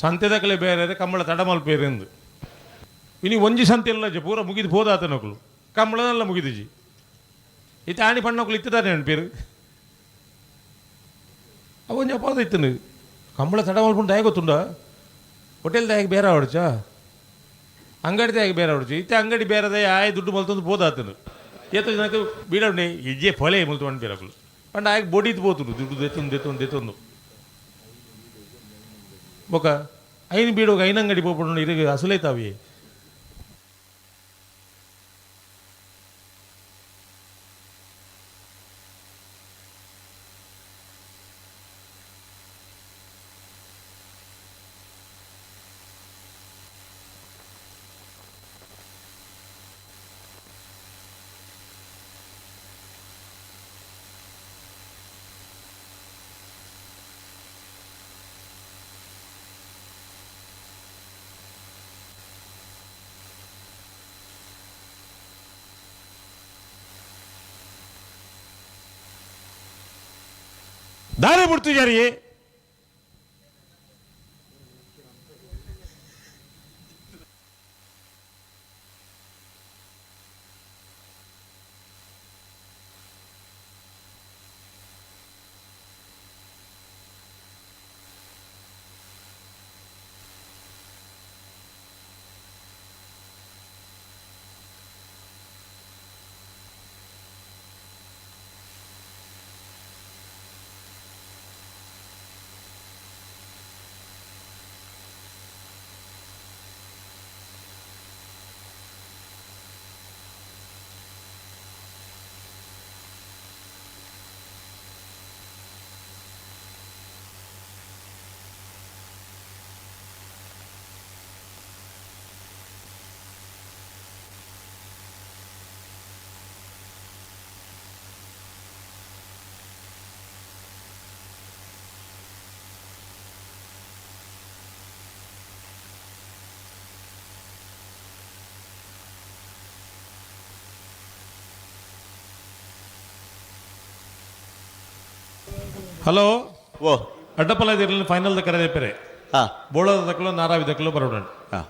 ಸಂತೆ ದಕ್ಕಲೆ ಬೇರೆ ಆಯರೆ ಕಂಬಳ ತಡ ಮಲ್ಪೇರೆ ಎಂದು ಇನಿ ಒಂಜಿ ಸಂತೆ ಇಲ್ಲ ಜ ಪೂರ ಮುಗಿದು ಹೋದಾತನಕ್ಲು ಕಂಬಳನೆಲ್ಲ ಮುಗಿದಿಜಿ ಇತ್ತ ಆಣಿ ಪಣ್ಣಕ್ಲು ಇತ್ತಿದ್ದಾರೆ ನೆನಪೇರು ಅವು ಒಂಜಿ ಅಪಾದ ಇತ್ತು ಕಂಬಳ ತಡ ಮಲ್ಪುಂಡು ದಾಯ ಗೊತ್ತುಂಡ ಹೋಟೆಲ್ ದಾಯಕ್ಕೆ ಬೇರೆ ಹೊಡ್ಚ ಅಂಗಡಿ ದಾಯಕ್ಕೆ ಬೇರೆ ಹೊಡ್ಚು ಇತ್ತೆ ಅಂಗಡಿ ಬೇರೆದೇ ಆಯ್ ದುಡ್ಡು ಮಲ್ತೊಂದು ಹೋದಾತನು ಏತ ಜನಕ್ಕೆ ಬೀಡಂಡೆ ಇಜ್ಜೆ ಫಲೆ ಮುಲ್ತು ಅನ್ಪೇರಕ್ಲು ಪಂಡ ಆಯ್ಕೆ ಬೊಡಿದ್ ಪೋತುಂಡು ದುಡ್ಡು ದೆತ್ತೊಂದು ದೆತ್ತೊಂದು ದೆತ್ತೊಂದು. ಬೊಕ ಐನ್ ಬೀಡು ಐನಂಗಡಿ ಪೋಪುಂಡು ಇರಿಗೆ ಅಸಲೈತಾವಿ. ದಾರಿ ಬಿಡ್ತಿದ್ದಾರೆ. ಹಲೋ ಓ ಅಡ್ಡಪಲ್ಲ ಇದಿರಲಿ ಫೈನಲ್ ಕರೆದೇ ಪೇರೆ. ಹಾಂ ಬೋಳದ ದಕ್ಕಲು ನಾರಾವಿ ದಕ್ಕಲು ಬರೋಣ. ಹಾಂ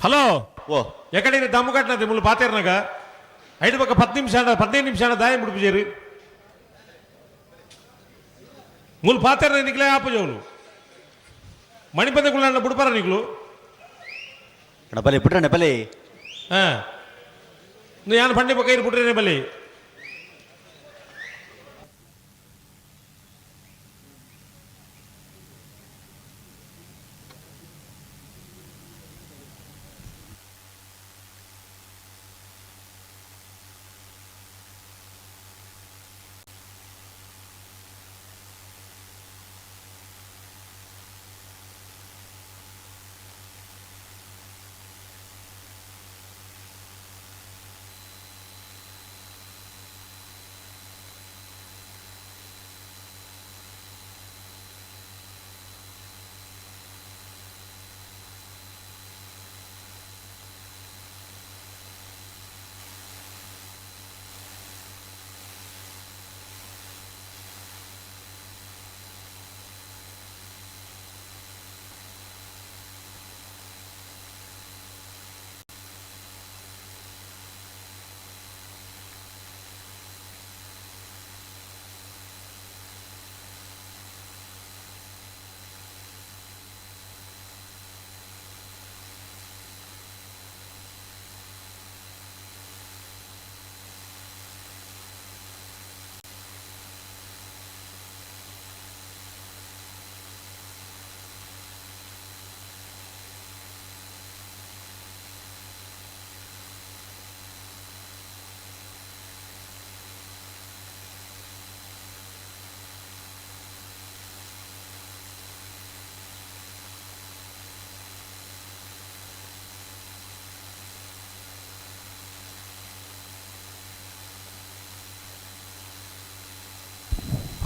ಹಲೋ ಓ ಎಕಡೆ ದಮ್ಮು ಕಟ್ಟನದೆ ಮುಳ್ಳು ಪಾತೇರ್ನಾಗ ಐದು ಪಕ್ಕ 10 ನಿಮಿಷ 15 ನಿಮಿಷ ದಾಯ ಮುಡುಪುಜೇರಿ ಮುಳ್ಳು ಪಾತೇರ್ನ ನಿಕ್ಲೆ ಆಪುಜವಳು ಮಣಿಪಂದ ಕುಳ್ಳ ಬುಡ್ಪಾರ ನಿಕ್ಲು ಬಲಿ ಬಿಟ್ರನೆ ಬಲಿ. ಹಾಂ ಯಾನ್ ಪಂಡಿ ಪಕ್ಕ ಇರು ಬಿಟ್ರೇನೆ ಬಲಿ.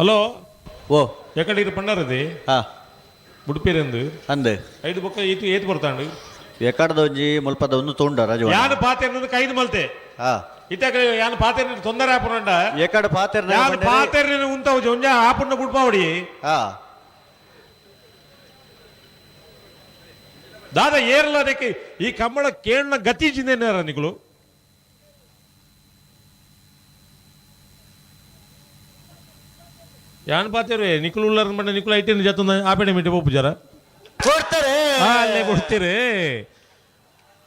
ಹಲೋ. ಓ. ಎಕಡೆ ಇರು ಪಂಡಾರದಿ? ಹಾ. ಉಡುಪಿರಂದು. ಅಂದೆ. ಐದು ಬೊಕ್ಕ ಈತು ಏತ್ ಬರ್ತಾಂಡು? ಎಕಡದ ಒಂಜಿ ಮುಲ್ಪದ ಒಂದು ತೋಂಡ ರಾಜು. ಯಾನ್ ಪಾತೆರ್ನದು ಕೈದು ಮಲ್ತೆ. ಹಾ. ಇತ್ತಾಕ ಯಾನ್ ಪಾತೆರ್ನ ತೊಂದರೆ ಆಪುನಂಡ. ಎಕಡ ಪಾತೆರ್ನ ಯಾನ್ ಪಾತೆರ್ನ ಉಂತಾವು ಒಂಜ ಆಪುನ ಬುಡ್ಪಾವಡಿ. ಹಾ. ದಾದ ಏರ್ಲ ಅದಕ್ಕೆ ಈ ಕಂಬಳ ಕೇಳನ ಗತಿ ಜಿಂದೇನಾರ ನಿಕುಲು. ಯಾನ್ ಪಾತೆರು ನಿಕುಲು ಉಳ್ಳಾರ ಮಂಡ ನಿಕುಲು ಐಟೇನು ಜತ್ತೊಂದ ಆಪೆಡೆ ಮಿಟ್ಟೆ ಪೋಪು ಜರ. ಕೊಡ್ತಾರೆ. ಅಲ್ಲೇ ಕೊಡ್ತೀರಿ.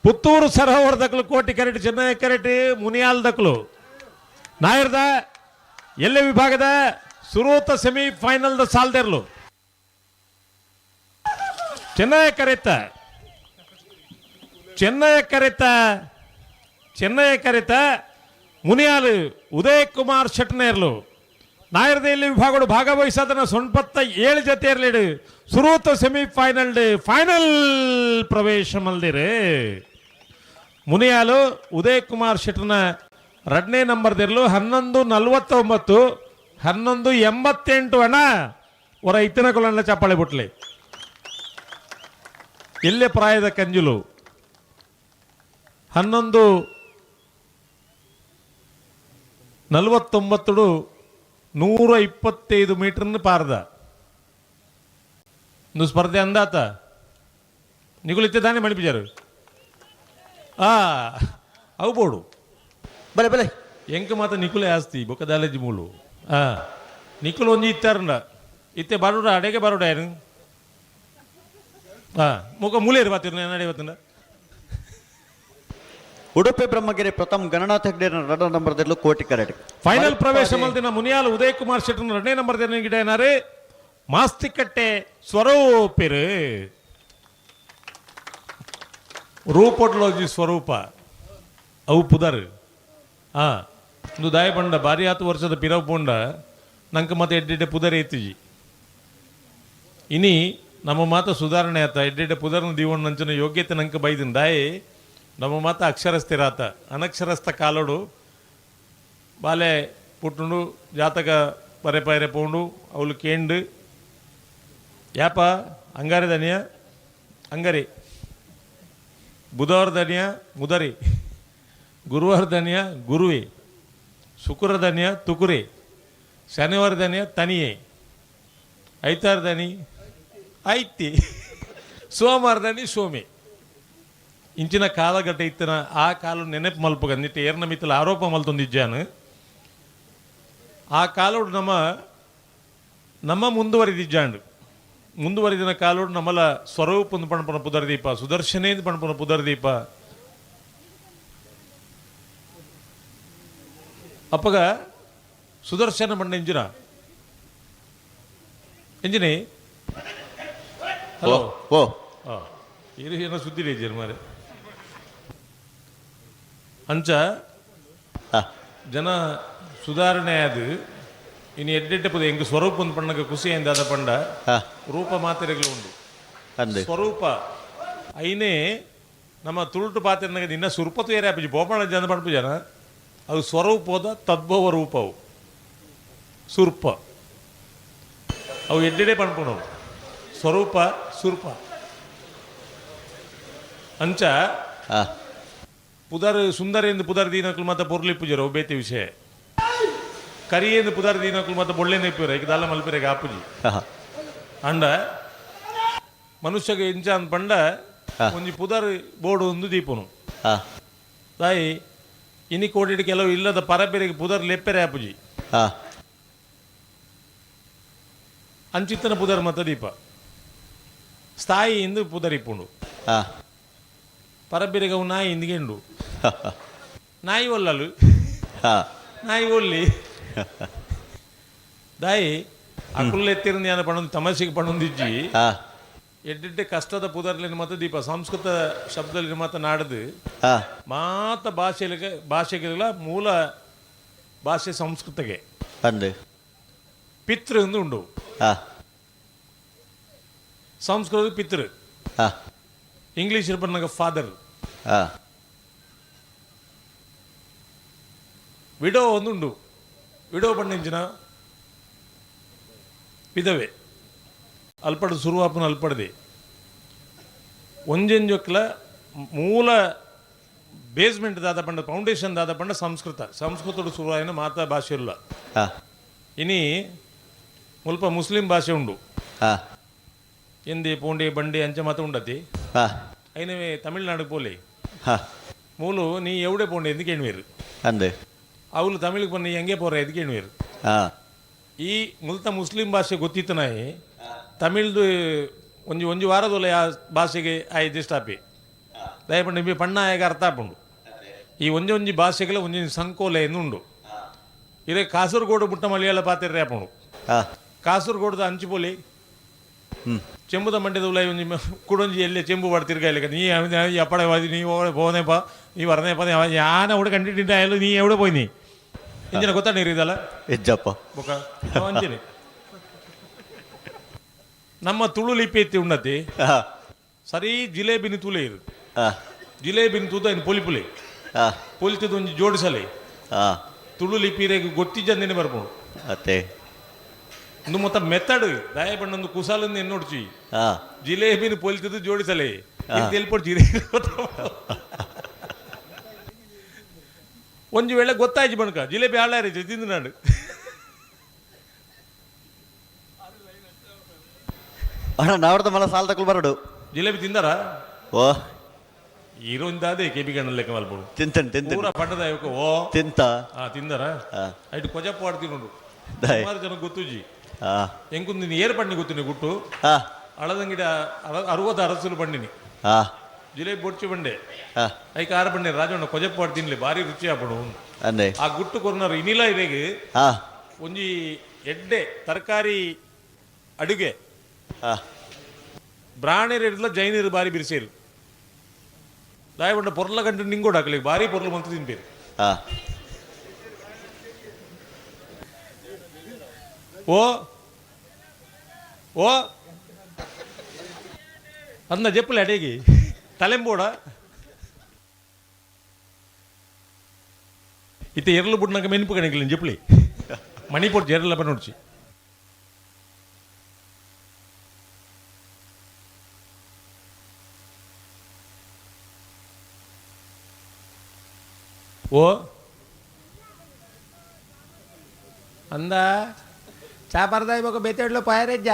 ಪುತ್ತೂರು ಸರೋವರ ದಕ್ಕಲು ಕೋಟಿ ಕರೆಟ್ ಚೆನ್ನೈ ಕರೆಟ್ ಮುನಿಯಾಲ್ ದಕ್ಕಲು ನಾಯರ್ದ ಎಲ್ಲೆ ವಿಭಾಗದ ಸುರೂತ ಸೆಮಿ ಫೈನಲ್ the ಸಾಲ್ದೆರ್ಲು ಚೆನ್ನೈ ಕರೆತ ಚೆನ್ನೈ ಕರೆತ ಚೆನ್ನೈ ಕರೆತ ಮುನಿಯಾಲು ಉದಯ್ ಕುಮಾರ್ ಶೆಟ್ನೇರ್ಲು ನಾಯರ್ದ ಇಲ್ಲಿ ವಿಭಾಗಗಳು ಭಾಗವಹಿಸದನ ಸೊನ್ಪತ್ತ 7 ಜೊತೆಯರ್ಲಿಡು ಸುರೂತ ಸೆಮಿಫೈನಲ್ ಫೈನಲ್ ಪ್ರವೇಶ ಮಲ್ದಿರು. ಮುನಿಯಾಲು ಉದಯ್ ಕುಮಾರ್ ಶೆಟ್ಟರ್ನ 2ನೇ ನಂಬರ್ದಿರ್ಲು 11:49 11:88 ಅಣ್ಣ ಹೊರ ಇತ್ತಿನ ಕೊಲಣ್ಣ ಚಪ್ಪಾಳೆ ಬುಟ್ಲಿ. ಎಲ್ಲೆ ಪ್ರಾಯದ ಕಂಜುಲು 11:49 125 ಮೀಟರ್ನ ಪಾರದ ಇಂದು ಸ್ಪರ್ಧೆ ಅಂದಾತ ನಿಗುಲಿತ್ತಿದ್ದಾನೆ ಮಣಿಪಿಜಾರು. ಆ ಅವು ಬೋಡು. ಬಲೆ ಬಲೆ. ಎಂಕ ಮಾತ ನಿಕುಲೆ ಆಸ್ತಿ ಬೊಕ್ಕದಾಲೇಜಿ ಮೂಲು. ಆ ನಿಕುಲು ಒಂಜಿ ಇತ್ತಾರಂಡ ಇತ್ತೆ ಬರೋಡ ಅಡೆಗೆ ಬರೋಡ ಏನು ಆ ಮುಖ ಮೂಲೇರು ಬಾತಿರು ನಾನು ಅಡೆ ಬತ್ತಂಡ. ಉಡುಪಿ ಬ್ರಹ್ಮಗಿರಿ ಪ್ರಥಮ ಗಣನಾಥ ಹೆಗ್ಡೆ 2 ನಂಬರ್ ದಲ್ಲೂ ಕೋಟಿ ಕರೆಟ್ ಫೈನಲ್ ಪ್ರವೇಶ ಮಲ್ದಿನ ಮುನಿಯಾಲ್ ಉದಯ್ ಕುಮಾರ್ ಶೆಟ್ಟರ್ 2ನೇ ನಂಬರ್ ಗಿಡ ಏನಾರೆ ಮಾಸ್ತಿಕಟ್ಟೆ ಸ್ವರೂಪಿರು ರೂಪೊಡ್ಲೋಜಿ ಸ್ವರೂಪ ಅವು ಪುದರ್. ಆ ಇಂದು ದಾಯ ಪಂಡ ಬಾರಿ ಆತು ವರ್ಷದ ಪಿರವು ಪೋಂಡ ನಂಕ ಮತ್ತೆ ಎಡ್ಡೆಡ್ಡೆ ಪುದರ್ ಐತಿಜಿ. ಇನಿ ನಮ್ಮ ಮಾತ ಸುಧಾರಣೆ ಆತ ಎಡ್ಡೆಡ್ಡೆ ಪುದರ್ನ ದೀವಣ್ಣಂಚಿನ ಯೋಗ್ಯತೆ ನಂಕ ಬೈದಿನ ದಾಯಿ ನಮ್ಮ ಮಾತ ಅಕ್ಷರಸ್ಥಿರಾತ ಅನಕ್ಷರಸ್ಥ ಕಾಲೋಡು ಬಾಲೆ ಪುಟ್ಟುಂಡು ಜಾತಕ ಬರೆ ಪೈರೆ ಪೋಂಡು ಅವಳು ಕೇಂಡು ಯಾಪ ಅಂಗಾರೆ ದನಿಯ ಅಂಗರಿ ಬುಧವಾರ ದನಿಯ ಮುದರಿ ಗುರುವಾರ ದನಿಯ ಗುರುವೆ ಶುಕ್ರ ದನಿಯ ತುಕುರೆ ಶನಿವಾರ ದನಿಯ ತನಿಯೆ ಐತಾರ ದನಿ ಐತಿ ಸೋಮವಾರ ದನಿ ಸೋಮೆ ಇಂಚಿನ ಕಾಲಘಟ್ಟ ಇತ್ತಿನ ಆ ಕಾಲ ನೆನಪು ಮಲ್ಪಗ ನಿಟ್ಟ ಏರ್ನ ಮಿತ್ತಲ ಆರೋಪ ಮಲ್ತೊಂದಿಜ್ಜಾನು ಆ ಕಾಲೋಡು ನಮ್ಮ ನಮ್ಮ ಮುಂದುವರಿದಿಜ್ಜಾಂಡು ಮುಂದುವರಿದಿನ ಕಾಲೋಡು ನಮ್ಮಲ ಸ್ವರೂಪ ಒಂದು ಪಣಪನ ಪುದರ್ದೀಪ ಸುದರ್ಶನೇಂದು ಪಣಪನ ಪುದರ್ದೀಪ ಅಪ್ಪಗ ಸುದರ್ಶನ ಮಂಡ ಇಂಜಿನ ಇಂಜಿನಿ ಹಲೋ ಓ ಇದು ಏನೋ ಸುದ್ದಿ ಇಜ್ಜಾರು ಮಾರೆ ಅಂಚ ಜನ ಸುಧಾರಣೆ ಅದು ಇನ್ನು ಎಡ್ಡೆಡ್ಡೆ ಪದ ಎಂಗ್ ಸ್ವರೂಪ ಒಂದು ಪಣ್ಣಗ ಖುಷಿ ಆದ ಪಂಡ ರೂಪ ಮಾತೆರೆಗಳು ಉಂಡು ಸ್ವರೂಪ ಐನೇ ನಮ್ಮ ತುಳುಟು ಪಾತ್ರೆ ನಿನ್ನ ಸುರ್ಪತು ಏರೆ ಅಪ್ಪಜಿ ಬೋಪಣ ಜನ ಪಂಪು ಜನ ಅದು ಸ್ವರೂಪದ ತದ್ಭವ ರೂಪವು ಸುರ್ಪ ಅವು ಎಡ್ಡೆಡೆ ಪಣ್ಪುಣವು ಸ್ವರೂಪ ಸುರ್ಪ ಅಂಚ ಪುದರ್ ಸುಂದರ ಎಂದು ಪುದರ್ ದೀನಕ್ಲು ಮಾತ ಪೊರ್ಲಿ ಪೂಜರು ಬೇತಿ ವಿಷಯ ಕರಿಯೇಂದು ಪುದರ್ ದೀನಕ್ಲು ಮಾತ ಬೊಳ್ಳೆ ನೆಪ್ಪಿರ ಈಗ ದಾಲ ಮಲ್ಪಿರೆಗೆ ಆಪುಜಿ ಅಂಡ ಮನುಷ್ಯಗೆ ಇಂಚ ಅಂದ್ ಪಂಡ ಒಂಜಿ ಪುದರ್ ಬೋರ್ಡು ಒಂದು ದೀಪನು ತಾಯಿ ಇನಿ ಕೋಟಿಡ್ ಕೆಲವು ಇಲ್ಲದ ಪರಪೆರಿಗೆ ಪುದರ್ ಲೆಪ್ಪೆರೆ ಆಪುಜಿ ಅಂಚಿತ್ತನ ಪುದರ್ ಮತ ದೀಪ ಸ್ಥಾಯಿ ಇಂದು ಪುದರ್ ಇಪ್ಪುಂಡು ಪರಬಿರೆಗೆ ಅವು ನಾಯಿ ಇಂದಿಗೆಂಡು ನಾಯಿ ಒಲ್ಲಲು ನಾಯಿ ಒಲ್ಲಿ ದಾಯಿ ಅಕುಲ್ ಎತ್ತಿರಂದು ಯಾನ ಪಣೊಂದು ತಮಾಷೆಗೆ ಪಣೊಂದಿಜ್ಜಿ ಎಡ್ಡೆಡ್ಡೆ ಕಷ್ಟದ ಪುದರ್ಲಿನ ಮತ್ತು ದೀಪ ಸಂಸ್ಕೃತ ಶಬ್ದಲಿನ ಮಾತ ನಾಡದು ಮಾತ ಭಾಷೆಗೆ ಭಾಷೆಗೆಲ್ಲ ಮೂಲ ಭಾಷೆ ಸಂಸ್ಕೃತಗೆ ಪಿತೃ ಎಂದು ಉಂಡು ಸಂಸ್ಕೃತ ಪಿತೃ ಇಂಗ್ಲೀಷ್ ಪನ್ನಾಗ ಫಾದರ್ ವಿಡೋ ಒಂದುಂಡು ವಿಡೋ ಪಂಡಿಂಚಿನ ವಿಧವೆ ಅಲ್ಪಡ ಸುರುವಾಪನ ಅಲ್ಪಡದೆ ಒಂಜೊಂಜೊಕ್ಲ ಮೂಲ ಬೇಸ್ಮೆಂಟ್ ದಾದ ಪಂಡ ಫೌಂಡೇಶನ್ ದಾದ ಪಂಡ ಸಂಸ್ಕೃತ ಸಂಸ್ಕೃತಡು ಸುರುವಾಯಿನ ಮಾತಾ ಭಾಷೆ ಇಲ್ಲ. ಇನಿ ಮುಲ್ಪ ಮುಸ್ಲಿಂ ಭಾಷೆ ಉಂಡು. ಎಂದಿ ಪೂಂಡಿ ಬಂಡಿ ಅಂಚೆ ಮಾತ ಉಂಡತಿ. ಐನವೇ ತಮಿಳ್ನಾಡು ಪೋಲಿ ಮೂಲು ನೀ ಎವಡೆ ಪೋಂಡಿ ಎಂದು ಕೇಳುವೇರು. ಅಂದೆ ಅವಳು ತಮಿಳಿಗೆ ಬನ್ನಿ ಹೆಂಗೆ ಪೋರ ಎದ್ದು ಕೇಳುವೇರು. ಈ ಮುಲ್ತ ಮುಸ್ಲಿಂ ಭಾಷೆ ಗೊತ್ತಿತ್ತು ನಾಯಿ ತಮಿಳ್ದು ಒಂಜಿ ಒಂಜಿ ವಾರದೊಲ್ಲ ಆ ಭಾಷೆಗೆ ಆಯ್ದು ಆಪಿ ದಯಪಂಡ ನಿಮಗೆ ಪಣ್ಣ ಆಗ ಅರ್ಥ ಆಪುಂಡು. ಈ ಒಂಜಿ ಒಂಜಿ ಭಾಷೆಗಳ ಒಂಜೊಂಜಿ ಸಂಕೋಲೆ ಎಂದು ಉಂಡು. ಇದೇ ಕಾಸರಗೋಡು ಬುಟ್ಟ ಮಲಯಾಳ ಪಾತಿರ್ರೆ ಆಪುಂಡು. ಕಾಸರಗೋಡುದ ಅಂಚುಪೊಲಿ ಚೆಂಬುದ ಮಂಡ್ಯದ ಉಲೈ ಒಂಜಿ ಕುಡೊಂಜಿ ಎಲ್ಲೆ ಚೆಂಬು ಪಡ್ತಿರ್ಕ ನೀ ಅಪ್ಪಡೆ ನೀ പോന്നേപ്പാ നീ പറഞ്ഞേപ്പാ ഞാൻ അവിടെ കണ്ടിട്ടുണ്ടായാലും നീ എവിടെ പോയി നീ ಇಂಜಿನ ಗೊತ್ತಾ ನೀರು ಇದಲ್ಲ ಇಜ್ಜಪ್ಪ ಬೊಕ ಅಂಚನೆ ನಮ್ಮ ತುಳು ಲಿಪಿ ಎತ್ತಿ ಉನ್ನತಿ ಸರಿ ಜಿಲೇಬಿನ ತುಲೆ ಇದು ಜಿಲೇಬಿನ ತೂದ ಇನ್ನು ಪೊಲಿ ಪುಲಿ ಪೊಲಿತದ ಒಂಜಿ ಜೋಡಿಸಲೆ ತುಳು ಲಿಪಿ ರೇಗ್ ಗೊತ್ತಿಜ್ಜಂದೇನೆ ಬರ್ಪುಂಡು. ಅತ್ತೆ ಒಂದು ಮೊತ್ತ ಮೆತ್ತಡು ದಯ ಬಣ್ಣೊಂದು ಕುಸಾಲಂದು ಎನ್ನೋಡ್ಚಿ ಜಿಲೇಬಿನ ಪೊಲಿತದ್ದು ಜೋಡಿಸಲೆ ತೆಲ್ಪೊಡು ಜಿಲೇಬಿ ಒಂಜಿ ವೇಳೆ ಗೊತ್ತಾಯ್ತು ಬಣಕ ಜಿಲೇಬಿ ಹಾಳಾರಿ ತಿಂದು ನಾಡು. ಅಣ್ಣ ನಾವರ್ದ ಮಲ್ಲ ಸಾಲ ತಕೊಲ್ ಬರಡು. ಜಿಲೇಬಿ ತಿಂದಾರ? ಓ ಹೀರೋಯಿಂದಾದೆ ಕೆಬಿ ಗಣ್ಣ ಲೆಕ್ಕ ಮಲ್ಪಡು. ತಿಂತೇನೆ ತಿಂತೇನೆ ಪೂರ ಪಂಡದ ಓ ತಿಂತ. ತಿಂದಾರ? ಐಟು ಕೊಜಪ್ಪ ಆಡ್ತಿನುಂಡು ಸುಮಾರು ಜನ ಗೊತ್ತುಜಿ. ಎಂಕುಂದು ನೀನು ಏರ್ ಪಂಡಿ ಗೊತ್ತಿನಿ ಗುಟ್ಟು ಅಳದಂಗಿಡ 60 ಅರಸುಲು ಪಂಡಿನಿ ಜಿಲೇಬಿ ಬೊಡ್ಚಿ ಬಂಡೆ ಐಕ ಆರು ಬಂಡೆ ರಾಜಣ್ಣ ಕೊಜಪ್ಪ ತಿನ್ಲಿ ಭಾರಿ ರುಚಿ ಆಪಡು. ಅಂದೆ ಆ ಗುಟ್ಟು ಕೊರ್ನರು ಇನಿಲ ಇರೆಗ್ ಒಂಜಿ ಎಡ್ಡೆ ತರಕಾರಿ ಅಡುಗೆ ಬ್ರಾಣೆರ್ ಜೈನರು ಬಾರಿ ಬಿರ್ಸೇರು ದಾಯಬಂಡ ಪೊರ್ಲ ಗಂಟು ನಿಂಗೋಡು ಹಾಕಲಿ ಭಾರಿ ಪೊರ್ಲು ಮಂತು ತಿನ್ಪೇರು. ಓ ಓ ಅಂದ ಜಪ್ಪಲೆ ಅಡೇಗಿ ತಲೆಂಬೋಡ ಇತ್ತೆ ಎರ್ಲು ಬುಡ್ನಾಗ ಮೆನ್ಪು ಕಣಗಿಲ್ಲ ಜಪ್ಪಲಿ ಮಣಿಪೋಟ್ ಜೆರಲ್ಲ ಬನ್ನೋಡ್ಚಿ. ಓ ಅಂದ ಚಾಪರ್ದ ಇವಾಗ ಬೇತೆಡ್ಲು ಪಾಯರೆಜ್ಜ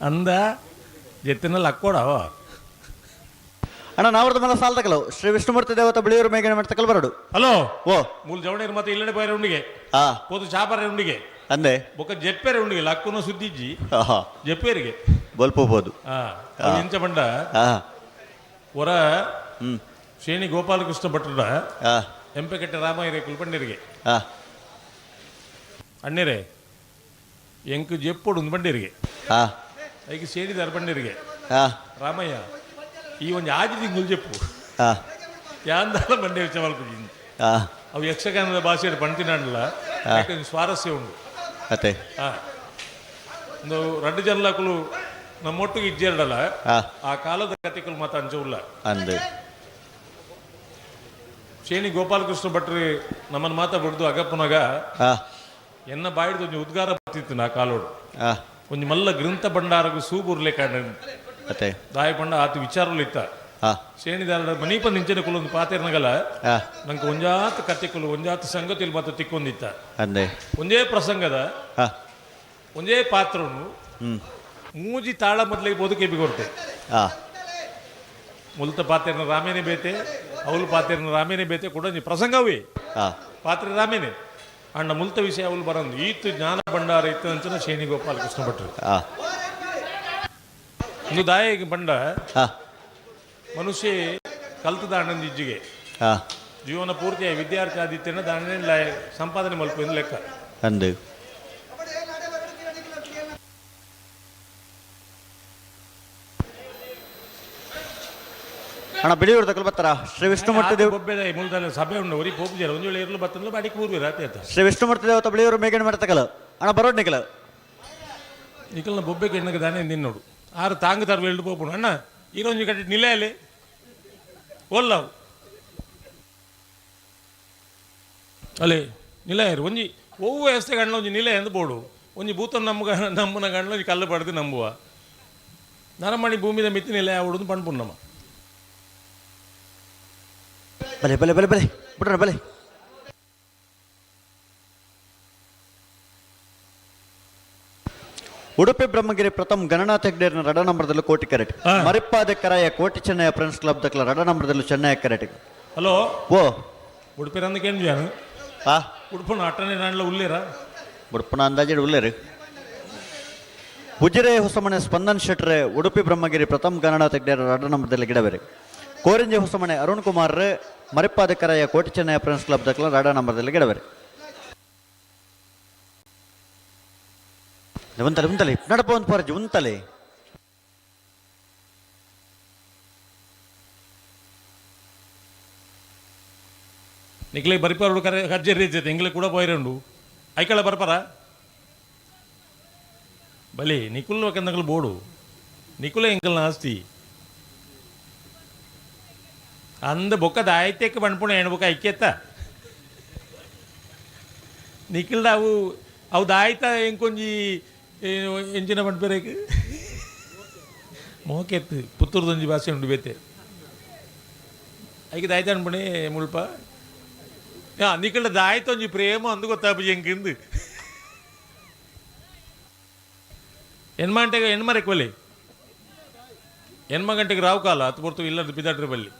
ಅಂದ ಜೆತ್ತಿನಲ್ಲಿ ಅಕ್ಕೋಡವ. ಅಣ್ಣ ನಾವರ್ದ ಮಲ್ಲ ಸಾಲ ತಕಲು ಶ್ರೀ ವಿಷ್ಣುಮೂರ್ತಿ ದೇವತ ಬಿಳಿಯೂರು ಮೇಘನ ಮಾಡಿ ಬರಡು. ಹಲೋ ಓ ಮೂಲ ಜವಣೇರು ಮತ್ತೆ ಇಲ್ಲಡೆ ಪೋಯರೆ ಉಂಡಿಗೆ ಪೋದು ಚಾಪರೆ ಉಂಡಿಗೆ ಅಂದೆ ಬೊಕ್ಕ ಜೆಪ್ಪೆರೆ ಉಂಡಿಗೆ ಲಕ್ಕುನ ಸುದ್ದಿಜ್ಜಿ ಜೆಪ್ಪೇರಿಗೆ ಬಲ್ಪೋಬೋದು. ಎಂಚ ಬಂಡ ಹೊರ ಶ್ರೇಣಿ ಗೋಪಾಲಕೃಷ್ಣ ಭಟ್ರ ಎಂಪೆಕಟ್ಟೆ ರಾಮಾಯರೇ ಕುಲ್ಪಂಡಿರಿಗೆ ಅಣ್ಣರೇ ಎಂಕು ಜೆಪ್ಪೋಡು ಒಂದು ಬಂಡಿರಿಗೆ ಐಕ್ ಸೇಡಿದಾರ ಬಂಡಿರಿಗೆ ರಾಮಯ್ಯ ಈ ಒಂದು ಆಜಿ ತಿಂಗಳು ಜೆಪ್ಪು ಯಾಂದಾಲ ಬಂಡೆ ವಿಚಾರ ಮಲ್ಪುಜಿ. ಅವು ಯಕ್ಷಗಾನದ ಭಾಷೆಯಲ್ಲಿ ಪಣ್ತಿನಾಡಲ್ಲ ಸ್ವಾರಸ್ಯ ಉಂಡು. ಅತ್ತೆ ಒಂದು ರಡ್ಡು ಜನಲಕುಲು ನಮ್ಮೊಟ್ಟಿಗೆ ಇಜ್ಜೇರಡಲ್ಲ ಆ ಕಾಲದ ಕತೆಗಳು ಮಾತ ಅಂಚವುಲ್ಲ. ಅಂದೆ ಶೇಣಿ ಗೋಪಾಲಕೃಷ್ಣ ಭಟ್ರು ನಮ್ಮನ್ನು ಮಾತಾ ಬಿಡ್ದು ಅಗಪ್ಪನಾಗ ಎನ್ನ ಬಾಯಿಡ್ದು ಒಂಜಿ ಉದ್ಗಾರ ಬರ್ತಿತ್ತು ನಾ ಕಾಲೋಡು. ಒಂಜಿ ಮಲ್ಲ ಗ್ರಂಥ ಭಂಡಾರಗು ಸೂಬುರ್ಲೆ ಕಾಂಡ ದಾಯ ಪಂಡ ಆತ ವಿಚಾರలు ಇತ್ತ. ಶೇಣಿದಾರ ಮನೀಪ ನಿಂಚನೆ ಕುಲೊಂದು ಪಾತೆರ್ನಗಲ ನಂಗೆ ಒಂಜಾತ ಕತೆಕುಲು ಒಂಜಾತ ಸಂಗತಿಲು ಮಾತ ತಿಕ್ಕೊಂದಿತ್ತ. ಒಂದೇ ಪ್ರಸಂಗದ ಒಂದೇ ಪಾತ್ರನು ಮೂಜಿ ತಾಳ ಮೊದಲಿಗೆ ಬದುಕೆ ಬಿಗೊರ್ತೆ. ಮುಲ್ತ ಪಾತೆರ್ನ ರಾಮೇನೆ ಬೇತೆ ಅವಳು ಪಾತೆರ್ನ ರಾಮೇನೆ ಬೇತೆ ಕೂಡ ಪ್ರಸಂಗವೇ ಪಾತ್ರೆ ರಾಮೇನೆ ಅಣ್ಣ ಮುಲ್ತ ವಿಷಯ ಅವಳು ಬರಂದು ಈತು ಜ್ಞಾನ ಭಂಡಾರ ಇತ್ತು ಅಂಚನ ಶೇಣಿ ಗೋಪಾಲಕೃಷ್ಣ ಭಟ್ರು. ಒಂದು ದಾಯಿಗೆ ಬಂಡ ಮನುಷ್ಯ ಕಲ್ತದ ಅಣ್ಣನ ಇಜ್ಜಿಗೆ ಜೀವನ ಪೂರ್ತಿ ವಿದ್ಯಾರ್ಥಿ ಆದಿತ್ಯನ ದಾಂಡ ಸಂಪಾದನೆ ಮಲ್ಪು ಲೆಕ್ಕ. ಅಂದು ಅಣ್ಣ ಬಿಳಿಯೂರು ತಕಲ್ ಬರ್ತಾರ ಶ್ರೀ ವಿಷ್ಣುಮೂರ್ತಿ ದೇವ ಬೊಬ್ಬೆದ ಮೂಲದಲ್ಲಿ ಸಭೆ ಉಂಡು ಒರಿ ಪೋಪುಜಾರ ಒಂದು ವೇಳೆ ಇರಲು ಬತ್ತಂದ್ರೆ ಬಾಡಿಗೆ ಕೂರ್ವಿ ರಾತ್ರಿ ಆಯ್ತಾ. ಶ್ರೀ ವಿಷ್ಣುಮೂರ್ತಿ ದೇವತ ಬಿಳಿಯೂರು ಮೇಗಣಿ ಮಾಡಿ ತಕಲ ಅಣ್ಣ ಬರೋಡ್ ನಿಕಲ ನಿಕಲ್ನ ಬೊಬ್ಬೆ ಕೆಣ್ಣಗೆ ದಾನೆ ನಿನ್ನೋಡು ಆರು ತಾಂಗ್ ತರು ಎಲ್ಡು ಪೋಪುಂಡು ಅಣ್ಣ ಈರೊಂಜಿ ಕಟ್ಟಿ ನಿಲೆ ಒಲ್ಲವು ಅಲ್ಲೇ ನಿಲಯರು ಒಂಜಿ ಒವ್ವು ವ್ಯವಸ್ಥೆ ಗಂಡ್ಲ ಒಂಜಿ ನಿಲೆ ಎಂದು ಬೋಡು ಒಂಜಿ ಭೂತ ನಮ್ಗ ನಮ್ಮನ ಗಂಡ್ಲ ಒಂಜಿ ಕಲ್ಲು ಪಡೆದು ನಂಬುವ ನರಮಣಿ ಭೂಮಿದ ಮಿತ್ತಿ ನಿಲೆ ಆವಡುದು ಪಣ್ಪುಣ್ಣಮ್ಮ. ಬಲೆ ಬಲೆ ಬಲೆ ಬಲೆ ಬಿಡ್ರ ಬಲೆ. ಉಡುಪಿ ಬ್ರಹ್ಮಗಿರಿ ಪ್ರಥಮ ಗಣನಾಥ ಹೆಗ್ಡೇರ್ನ ರಡ ನಂಬರ್ದಲ್ಲೂ ಕೋಟಿ ಕರೆಟ್ ಮರಿಪ್ಪಾದ ಕರಾಯ ಕೋಟಿ ಚೆನ್ನಯ್ಯ ಫ್ರೆಂಡ್ಸ್ ಕ್ಲಬ್ ದಕ್ಲ ರಡ ನಂಬರ್ದಲ್ಲೂ ಚೆನ್ನಯ್ಯ ಕರೆಟ್. ಹಲೋ ಓ ಉಡುಪಿ ರಂದು ಕೇಂದ್ರ ಆ ಉಡುಪನ ಅಟ್ಟನೆ ನಾಡ್ಲ ಉಳ್ಳೇರ ಉಡುಪನ ಅಂದಾಜು ಉಳ್ಳೇರು. ಉಜಿರೆ ಹೊಸಮನೆ ಸ್ಪಂದನ್ ಶೆಟ್ರೆ ಉಡುಪಿ ಬ್ರಹ್ಮಗಿರಿ ಪ್ರಥಮ ಗಣನಾಥ ಹೆಗ್ಡೇರ ರಡ ನಂಬರ್ದಲ್ಲಿ ಗಿಡಬೇರೆ. ಕೋರಿಂಜೆ ಹೊಸಮನೆ ಅರುಣ್ ಕುಮಾರ್ ಮರಿಪ್ಪಾದ ಕರಾಯ ಕೋಟಿ ಚೆನ್ನಯ್ಯ ಫ್ರೆಂಡ್ಸ್ ಕ್ಲಬ್ ದಕ್ಲ ರಡ ನಂಬರ್ದಲ್ಲಿ ಗಿಡಬೇರೆ. ಉಂತಲೆ ಉಂತಲೆ ನಡಪ ಒಂದು ಪರಜಿ ಉಂತಲೆ. ನಿಕ್ಲೆ ಬರಿಪಾರು ಕರೆ ಕಜ್ಜೇರಿ ಇಜ್ಜೆ ಎಂಗ್ಲೆ ಕೂಡ ಪೋಯಿರಂಡು ಐಕಳ ಬರ್ಪರ ಬಲಿ ನಿಕುಲ್ ಒಕ್ಕಂದಗಳು ಬೋಡು ನಿಕುಲೆ ಎಂಕಲ್ನ ಆಸ್ತಿ ಅಂದ ಬೊಕ್ಕ ದಾಯ್ತಕ್ಕೆ ಬಣ್ಪುಣ ಹೆಣ್ಬೊಕ್ಕ ಐಕ್ಯತ್ತ ನಿಖಿಲ್ದ ಅವು ಅವು ದಾಯ್ತ ಎಂಕೊಂಜಿ ಎಂಚಿನ ಪಣ್ಪೆರೇಕ್ ಮೋಕೆತ್ತು ಪುತ್ತೂರ್ದೊಂಜಿ ಭಾಷೆ ಉಂಡು ಬೇತೆ ಐಕೆ ದಾಯ್ತ ಅನ್ಪಣೆ ಮುಲ್ಪ ನಿಖಿಲ್ಡ ದಾಯ್ತ ಒಂಜಿ ಪ್ರೇಮ ಅಂದು ಗೊತ್ತಾಪು ಎಂಕಿಂದು ಎನ್ಮಾಂಟೆಗೆ ಎಣ್ಮರೆಕ್ ಬಲ್ಲಿ ಎನ್ಮ ಗಂಟೆಗೆ ರಾವು ಕಾಲ ಹತ್ತು ಪೊರ್ತು ಇಲ್ಲದ ಪಿದಾಟ್ರಿ ಬಲ್ಲಿ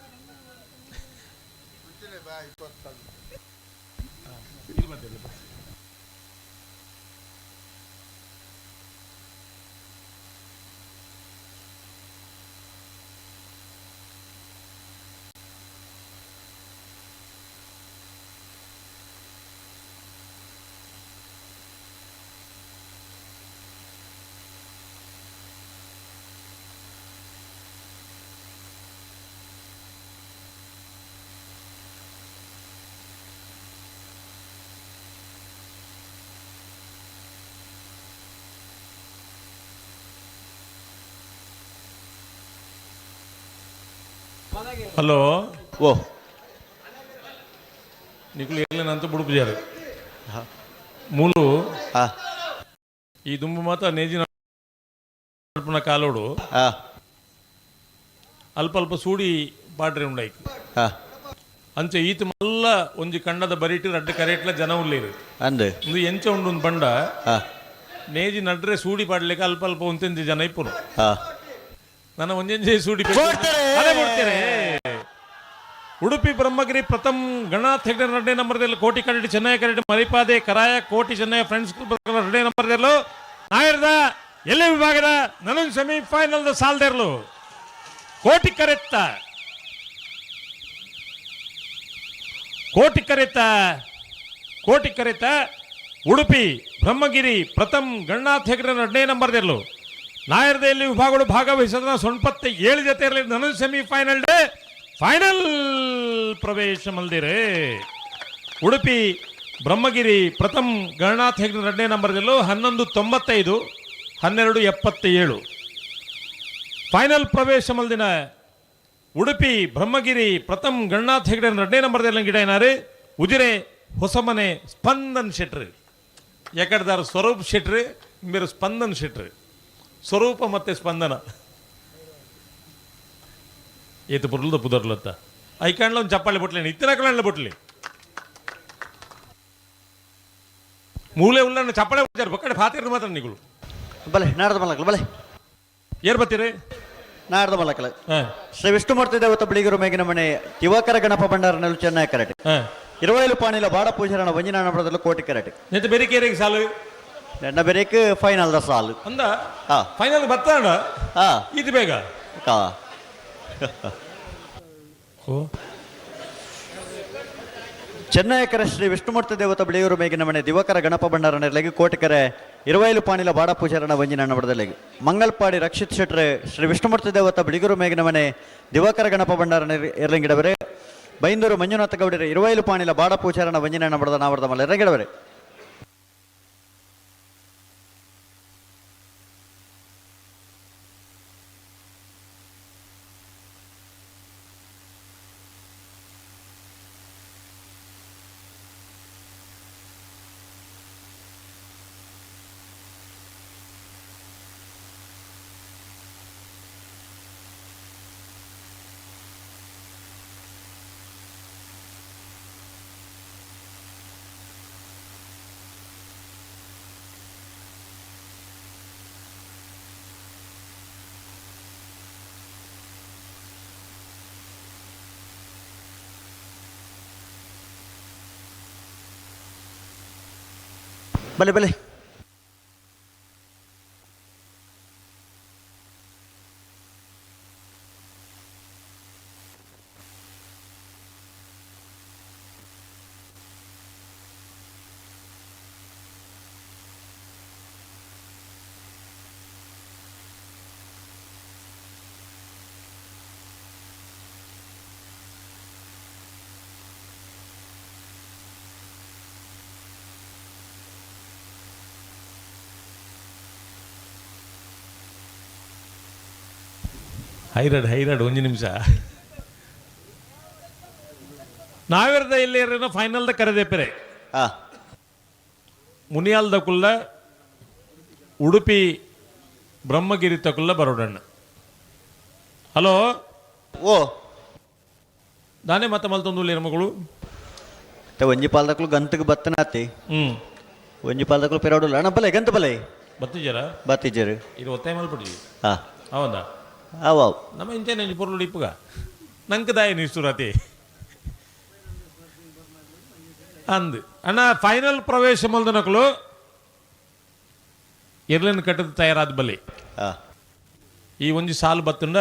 ಹಲೋ ಓ ನಿಕುಲು ಏರ್ಲೇನಂತ ಬುಡುಪುಜಾರು ಮೂಲು ಈ ದುಂಬು ಮಾತ ನೇಜಿನ ಕಾಲೋಡು ಅಲ್ಪ ಅಲ್ಪ ಸೂಡಿ ಪಾಡ್ರೆ ಉಂಡಾಯ್ತು. ಅಂಚೆ ಈತ ಮಲ್ಲ ಒಂಜಿ ಕಂಡದ ಬರಿಟಿ ರಡ್ಡು ಕರೆಟ್ಲ ಜನ ಉಳ್ಳೇರು ಅಂದು ಒಂದು ಎಂಚ ಉಂಡು ಒಂದು ಬಂಡ ನೇಜಿ ನಡ್ರೆ ಸೂಡಿ ಪಾಡ್ಲಿಕ್ಕೆ ಅಲ್ಪ ಅಲ್ಪ ಒಂತೆಂಜಿ ಜನ ಇಪ್ಪರು ನನ್ನ ಒಂಜೆಂಜೆ ಸೂಡಿ ಅದೇ ಕೊಡ್ತೇನೆ. ಉಡುಪಿ ಬ್ರಹ್ಮಗಿರಿ ಪ್ರಥಮ ಗಣನಾಥ್ ಹೆಗ್ಡೆ ಎರಡನೇ ನಂಬರ್ದಲ್ಲಿ ಕೋಟಿ ಕರಡಿ ಚೆನ್ನೈ ಕರಡಿ ಮರಿಪಾದೆ ಕರಾಯ ಕೋಟಿ ಚೆನ್ನೈ ಫ್ರೆಂಡ್ಸ್ ಎರಡನೇ ನಂಬರ್ದಲ್ಲೂ ನಾಯರ್ದ ಎಲ್ಲೇ ವಿಭಾಗದ ನನೊಂದು ಸೆಮಿಫೈನಲ್ ಸಾಲ್ದೇರ್ಲು ಕೋಟಿ ಕರೆತ್ತ ಕೋಟಿ ಕರೆತ್ತ ಕೋಟಿ ಕರೆತ್ತ ಉಡುಪಿ ಬ್ರಹ್ಮಗಿರಿ ಪ್ರಥಮ ಗಣನಾಥ್ ಹೆಗ್ಡೆ ಎರಡನೇ ನಂಬರ್ದಿರ್ಲು ನಾಯರ್ದಲ್ಲಿ ವಿಭಾಗಗಳು ಭಾಗವಹಿಸಿದ ಸೊಣ್ಪತ್ತೆ 7 ಜೊತೆ ಇರಲಿ ನನೊಂದು ಸೆಮಿಫೈನಲ್ ಫೈನಲ್ ಪ್ರವೇಶ ಮಲ್ದಿರೆ. ಉಡುಪಿ ಬ್ರಹ್ಮಗಿರಿ ಪ್ರಥಮ ಗಣನಾಥ್ ಹೆಗ್ಡೆ ಎರಡನೇ ನಂಬರ್ದಲ್ಲೂ 11.95 12.77 ಫೈನಲ್ ಪ್ರವೇಶ ಮಲ್ದಿನ ಉಡುಪಿ ಬ್ರಹ್ಮಗಿರಿ ಪ್ರಥಮ ಗಣನಾಥ್ ಹೆಗ್ಡೆ ಎರಡನೇ ನಂಬರ್ದಲ್ಲಿ ಗಿಡ ಏನಾರು ಉಜಿರೆ ಹೊಸಮನೆ ಸ್ಪಂದನ್ ಶೆಟ್ರು ಎಕಡ್ದಾರ ಸ್ವರೂಪ್ ಶೆಟ್ರು ಮೇರು ಸ್ಪಂದನ್ ಶೆಟ್ರು ಸ್ವರೂಪ ಮತ್ತೆ ಸ್ಪಂದನ ಏತು ಪುರ್ಲದ ಪುದರ್ಲತ್ತ ಐಕಾಂಡ್ಲ ಒಂದು ಚಪ್ಪಾಳೆ ಬೊಟ್ಲಿ ಇತ್ತಿನ ಬೊಟ್ಲಿ ಮೂಲೆ ಉಲ್ಲ ಚಪ್ಪಾಳೆ ಬೊಟ್ಟಾರೆ ಬೊಕ್ಕಡೆ ಫಾತಿರ್ದು ಮಾತ್ರ ನಿಗಳು ಬಲೆ ನಾಡ್ದ ಮಲಕಲ ಬಲೆ ಏರ್ ಬತ್ತೀರಿ ನಾಡ್ದ ಮಲಕಲ. ಶ್ರೀ ವಿಷ್ಣುಮೂರ್ತಿ ದೇವತ ಬಿಳಿಗರು ಮೇಗಿನ ಮನೆ ದಿವಾಕರ ಗಣಪ ಭಂಡಾರ ನೆಲು ಚೆನ್ನೈ ಕರೆಟ್ ಇರುವೈಲು ಪಾಣಿಲ ಬಾಡ ಪೂಜಾರಣ ವಂಜಿನ ನಂಬರದಲ್ಲೂ ಕೋಟಿ ಕರೆಟ್ ನೆತ್ತ ಬೆರಿಕೇರಿಗೆ ಸಾಲು ನನ್ನ ಬೆರೇಕ್ ಫೈನಲ್ the ಸಾಲು ಅಂದ ಫೈನಲ್ ಬತ್ತಾಣ ಇದು ಬೇಗ ಕಾ ಚೆನ್ನಯಕರ ಶ್ರೀ ವಿಷ್ಣುಮೂರ್ತಿ ದೇವತ ಬಿಳಿಯೂರು ಮೇಗಿನ ಮನೆ ದಿವಾಕರ ಗಣಪ ಭಂಡಾರ ನೆರಳಿಗೆ ಕೋಟಿಕರೆ ಇರುವೈಲು ಪಾಣಿಲ ಬಾಡ ಪೂಜಾರಣ ವಂಜಿನ ಬಡದಲೆಗೆ ಮಂಗಲ್ಪಾಡಿ ರಕ್ಷಿತ್ ಶೆಟ್ರೆ ಶ್ರೀ ವಿಷ್ಣುಮೂರ್ತಿ ದೇವತ ಬಿಳಿಗೂರು ಮೇಗಿನ ಮನೆ ದಿವಾಕರ ಗಣಪ ಭಂಡಾರ ಎರಲಿಂಗಿಡವರೆ ಬೈಂದೂರು ಮಂಜುನಾಥ ಗೌಡರ ಇರುವೈಲು ಪಾಣಿಲ ಬಾಡ ಪೂಜಾರಣ ವಂಜಿನ ಬಡದ ನಾವರದ ಮಲ್ಲ ಎರಗಿಡವರೆ. ಬಲೆ ಬಲೆ ಹೈರಾಡ್ ಹೈರಾಡ್ ಒಂದು ನಿಮಿಷ ನಾವಿರದ ಇಲ್ಲಿ ಫೈನಲ್ದ ಕರೆದೇಪೆರೆ ಮುನಿಯಾಲ್ದ ಕುಲ್ಲ ಉಡುಪಿ ಬ್ರಹ್ಮಗಿರಿ ತಕುಲ್ಲ ಬರೋಡಣ್ಣ. ಹಲೋ ಓ ದಾನೆ ಮತ್ತೆ ಮಲ್ತೊಂದು ಮಗಳು ಒಂಜಿ ಪಾಲ್ದಕ್ಲು ಗಂತಗೆ ಬತ್ತನಾತಿ ಒಂಜಿ ಪಾಲ್ದಕ್ಲು ಪೆರೋಡುಲ್ಲ ಅಣ್ಣ ಬಲೆ ಗಂತ ಬಲೆ ಬತ್ತಿಜರ ಬತ್ತಿಜರು ಇದು ಒತ್ತಾಯ ಮಲ್ಪಡಿ ಹಾಂ ಹೌದಾ ಅವ್ ಅವ್ ನಮ್ಮ ಇಂಚೆ ಒಂಜಿ ಪೊರ್ಲು ಇಪ್ಪುಗ ನಂಗೆ ದಾಯ ನಿಷ್ಠುರತಿ ಅಂದ್ ಅಣ್ಣ ಫೈನಲ್ ಪ್ರವೇಶ ಮಲ್ದನಕಲು ಎರ್ಲನ್ ಕಟ್ಟದ ತಯಾರಾದ ಬಲಿ. ಈ ಒಂಜಿ ಸಾಲು ಬತ್ತುಂಡ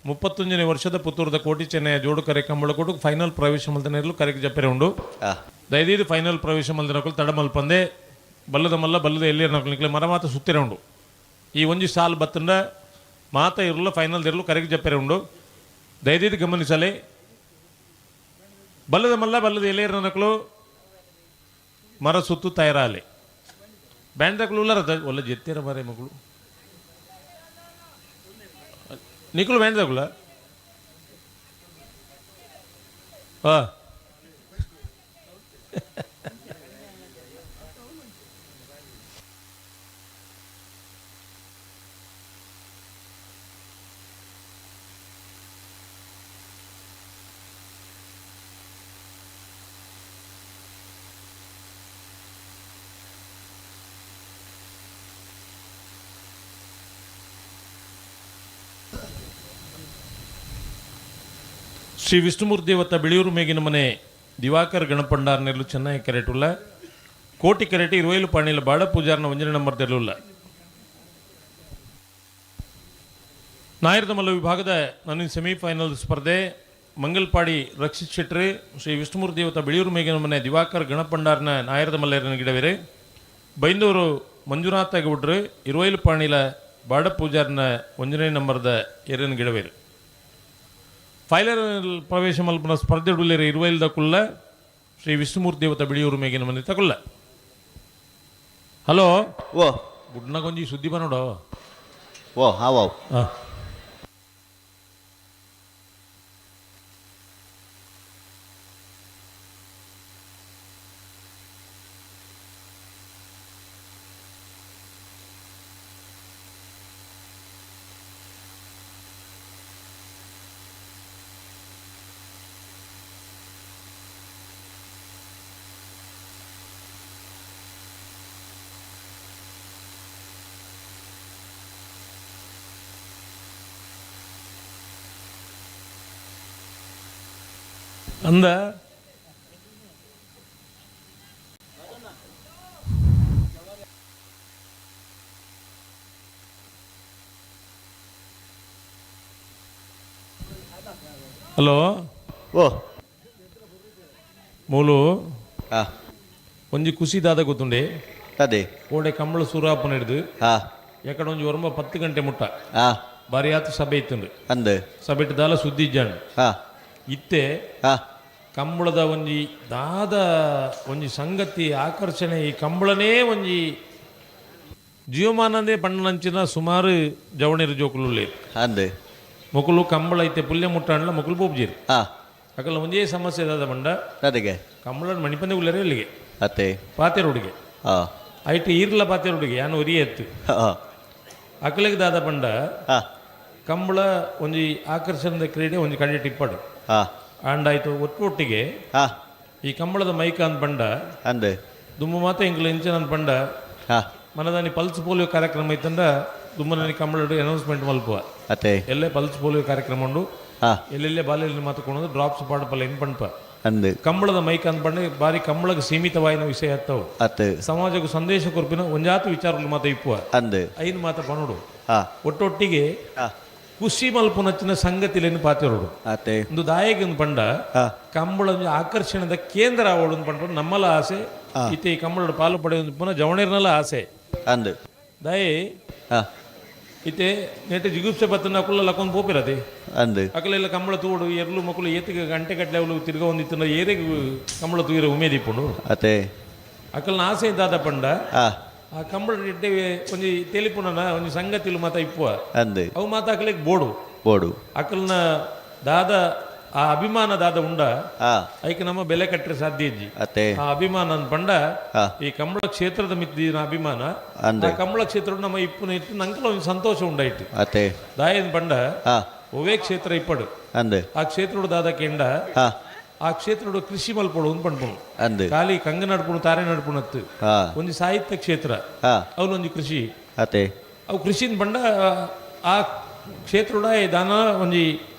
31ನೇ ವರ್ಷದ ಪುತ್ತೂರದ ಕೋಟಿ ಚೆನ್ನೈ ಜೋಡು ಕರೆ ಕಂಬಳಕೋಟು ಫೈನಲ್ ಪ್ರವೇಶ ಮಲ್ದನ ಕರೆಗೆ ಜಪ್ಪೆರೆ ಉಂಡು. ದಯದೀದು ಫೈನಲ್ ಪ್ರವೇಶ ಮಲ್ದನಕಲು ತಡಮಲ್ಪಂದೆ ಬಲ್ಲದ ಮಲ್ಲ ಬಲ್ಲದ ಎಲ್ಲಿ ನಕಲು ಮರ ಮಾತ ಸುತ್ತಿರ ಉಂಡು. ಈ ಒಂಜಿ ಸಾಲು ಬತ್ತುಂಡ ಮಾತ ಇರಲು ಫೈನಲ್ ಇರಲು ಕರೆಗೆ ಜಪ್ಪೆರೆ ಉಂಡು. ದಯದೀದು ಗಮನಿಸಲೆ ಬಲ್ಲದ ಮಲ್ಲ ಬಲ್ಲದ ಎಲೆಯರ ನಕಲು ಮರ ಸುತ್ತು ತಯಾರಾಲೆ ಬ್ಯಾಂಡ್ದಕ್ಲು ಉಲ್ಲರ ಒಲ್ಲ ಜೆತ್ತಿರ ಮರೆ ಮಗಳು ನಿಕುಲು ಬ್ಯಾಂಡ್ದಕ್ಲ ಹಾ ಶ್ರೀ ವಿಷ್ಣುಮೂರ್ತಿ ದೇವತ ಬಿಳಿಯೂರು ಮೇಗಿನ ಮನೆ ದಿವಾಕರ್ ಗಣಪಂಡಾರ್ನೆಲ್ಲು ಚೆನ್ನಾಗಿ ಕರೆಟುಲ್ಲ ಕೋಟಿ ಕರೆಟಿ ಇರುವೈಲು ಪಾಣಿಲ ಬಾಡ ಪೂಜಾರ್ನ ಒಂಜನೆ ನಂಬರ್ ತೆರಳುಲ್ಲ. ನಾಯರ್ದಮಲ್ಲ ವಿಭಾಗದ ನನ್ನ ಸೆಮಿಫೈನಲ್ ಸ್ಪರ್ಧೆ ಮಂಗಲ್ಪಾಡಿ ರಕ್ಷಿತ್ ಶೆಟ್ರಿ ಶ್ರೀ ವಿಷ್ಣುಮೂರ್ತಿ ದೇವತ ಬಿಳಿಯೂರು ಮೇಗಿನ ಮನೆ ದಿವಾಕರ್ ಗಣಪಂಡಾರ್ನ ನಾಯರ್ದಮಲ್ಲರನ ಗಿಡವೇರೆ ಬೈಂದೂರು ಮಂಜುನಾಥ ಗೌಡ್ರು ಇರುವೈಲು ಪಾಣಿಲ ಬಾಡ ಪೂಜಾರ್ನ ಒಂಜನೇ ನಂಬರ್ದ ಎರನ ಗಿಡವೇರು. ಫೈನಲ್ ಪ್ರವೇಶ ಮಲ್ಪನ ಸ್ಪರ್ಧೆ ಉಳ್ಳೇರೆ ಇರುವೈಲ್ದ ಕುಲ್ಲ ಶ್ರೀ ವಿಷ್ಣುಮೂರ್ತಿ ದೇವತ ಬಿಳಿಯೂರು ಮೇಗಿನ ಮನೆ ತಕುಲ್ಲ. ಹಲೋ ಓ ಗುಡ್ನಗೊಂಜಿ ಸುದ್ದಿ ಬನ್ನೋಡ ಓ ಹಾವ್ ಹಾಂ ಅಂದ ಹಲೋ ಓ ಮೂಲು ಒಂಜಿ ಖುಷಿ ದಾದ ಗೊತ್ತುಂಡೆ ಅದೇ ಕೋಡೆ ಕಂಬಳ ಸೂರಾಪನ ಹಿಡಿದು ಎಕಡೆ ಒಂಜಿ ಒರಂಬ 10 ಗಂಟೆ ಮುಟ್ಟ ಬಾರಿ ಆತು ಸಭೆ ಇತ್ತುಂಡು ಅಂದ ಸಭೆ ದಾಲ ಸುದ್ದಿ ಇಜ್ಜಾಂಡು ಇತ್ತೆ ಕಂಬಳದ ಒಂಜಿ ದಾದ ಒಂಜಿ ಸಂಗತಿ ಆಕರ್ಷಣೆ ಈ ಕಂಬಳನೇ ಒಂಜಿ ಜೀವಮಾನಂದೇ ಪಣ್ಣನಂಚಿನ ಸುಮಾರು ಜವಣಿರು ಜೋಕುಲು ಅಂದು ಮೊಕಲು ಕಂಬಳ ಐತೆ ಪುಲ್ಯ ಮುಟ್ಟಾಂಡ್ಲ ಮೊಕಲು ಪೋಪ್ಜೀರು ಅಕಲ ಒಂಜೇ ಸಮಸ್ಯೆ ದಾದ ಬಂಡ ಅದಕ್ಕೆ ಕಂಬಳ ಮಣಿಪಂದೆ ಉಳ್ಳರೆ ಇಲ್ಲಿಗೆ ಅತ್ತೆ ಪಾತೆರೋಡಿಗೆ ಐಟ್ ಈರ್ಲ ಪಾತೆರೋಡಿಗೆ ಯಾನು ಒರಿಯೇ ಎತ್ತು ಅಕಲಿಗೆ ದಾದ ಪಂಡ ಕಂಬಳ ಒಂಜಿ ಆಕರ್ಷಣದ ಕ್ರೀಡೆ ಒಂಜಿ ಕಡೆ ಟಿಪ್ಪಡು ಆಂಡಾಯ್ತು ಒಟ್ಟೊಟ್ಟಿಗೆ ಈ ಕಂಬಳದ ಮೈಕ ಅಂದ್ ಪಂಡ ಅಂದು ದುಮ್ಮ ಮಾತ ಎಂಕ್ಲ ಇಂಚನ ಅಂದ್ ಪಂಡ ಮನದಾನಿ ಪಲ್ಸ್ ಪೋಲಿಯೋ ಕಾರ್ಯಕ್ರಮ ಐತಂಡ ದುಮ್ಮನಾನಿ ಕಂಬಳ ಅನೌನ್ಸ್ಮೆಂಟ್ ಮಲ್ಪುವ ಅತ್ತೆ ಎಲ್ಲೇ ಪಲ್ಸ್ ಪೋಲಿಯೋ ಕಾರ್ಯಕ್ರಮ ಉಂಡು ಎಲ್ಲೆಲ್ಲೇ ಬಾಲ್ಯಲ್ಲಿ ಮಾತುಕೊಂಡು ಡ್ರಾಪ್ಸ್ ಪಾಡಪಲ್ಲ ಇನ್ ಪಂಪ ಅಂದ್ ಕಂಬಳದ ಮೈಕ್ ಅಂದ್ ಪಂಡ ಬಾರಿ ಕಂಬಳಕ್ಕೆ ಸೀಮಿತವಾಯಿನ ವಿಷಯ ಅತ್ತವು ಅತ್ ಸಮಾಜಕ್ಕೆ ಸಂದೇಶ ಕೊರ್ಪಿನ ಒಂಜಾತು ವಿಚಾರಗಳು ಮಾತ ಇಪ್ಪುವ ಅಂದ್ ಐದು ಮಾತ ಪನೋಡು ಒಟ್ಟೊಟ್ಟಿಗೆ ಖುಷಿ ಮಲ್ಪುನಚ್ಚಿನ ಸಂಗತಿಲೇನು ಪಾತಿರೋಡು ಅತ್ತೆ ಒಂದು ದಾಯಕ ಪಂಡ ಕಂಬಳ ಆಕರ್ಷಣದ ಕೇಂದ್ರ ಆವಡು ಪಂಡ ನಮ್ಮಲ ಆಸೆ ಇತ್ತೆ ಈ ಕಂಬಳದ ಪಾಲು ಪಡೆಯುವುದು ಪುನಃ ಜವಣೇರ್ನಲ ಆಸೆ ಅಂದ್ ದಾಯಿ ಇತ್ತೆ ನೆಟ್ಟ ಜಿಗುಪ್ಸೆ ಬತ್ತನ ಅಕುಲ ಲಕೊಂದು ಪೋಪಿರತೆ ಅಂದ್ ಅಕಲೆಲ್ಲ ಕಂಬಳ ತೂಡು ಎರ್ಲು ಮಕ್ಕಳು ಏತಿಗೆ ಗಂಟೆ ಗಟ್ಟಲೆ ಅವಳು ತಿರ್ಗ ಒಂದಿತ್ತು ಏರಿಗೆ ಕಂಬಳ ತೂಯಿರ ಉಮೇದಿ ಇಪ್ಪುಂಡು ಅತ್ತೆ ಅಕಲ್ನ ಆಸೆ ಇದ್ದಾದ ಪಂಡ ಆ ಕಂಬಳ ಇಟ್ಟೆ ಒಂಜಿ ತೆಲಿಪುನನ ಒಂಜಿ ಸಂಗತಿಲು ಮಾತ ಇಪ್ಪುವ ಅಂದ್ ಅವು ಮಾತ ಅಕಲೆಗ್ ಬೋಡು ಬೋಡು ಅಕಲ್ನ ದಾದ ಆ ಅಭಿಮಾನ ದಾದ ಉಂಡ ಐಕ್ ನಮ್ಮ ಬೆಲೆ ಕಟ್ಟರೆ ಸಾಧ್ಯ ಇಜ್ಜಿ ಅತ್ತೆ ಆ ಅಭಿಮಾನ ಅಂದ್ ಪಂಡ ಈ ಕಂಬಳ ಕ್ಷೇತ್ರದ ಮಿತ್ತಿನ ಅಭಿಮಾನ ಆ ಕಂಬಳ ಕ್ಷೇತ್ರ ನಮ್ಮ ಇಪ್ಪುನ ಇಟ್ಟು ನಂಕಲ ಒಂದು ಸಂತೋಷ ಉಂಡಾಯ್ತು ಅತ್ತೆ ದಾಯನ್ ಪಂಡ ಒವೇ ಕ್ಷೇತ್ರ ಇಪ್ಪಡು ಅಂದ್ ಆ ಕ್ಷೇತ್ರೋಡು ದಾದ ಕೆಂಡ ಆ ಕ್ಷೇತ್ರೋಡು ಕೃಷಿ ಮಲ್ಪಡು ಒಂದು ಪಂಡ್ಪುಣು ಅಂದ್ ಖಾಲಿ ಕಂಗ ನಡ್ಪುಣು ತಾರೆ ನಡ್ಪುಣತ್ತು ಒಂಜಿ ಸಾಹಿತ್ಯ ಕ್ಷೇತ್ರ ಅವನೊಂಜಿ ಕೃಷಿ ಅತ್ತೆ ಅವು ಕೃಷಿನ ಪಂಡ ಆ ಕ್ಷೇತ್ರೋಡ ದಾನ ಒಂಜಿ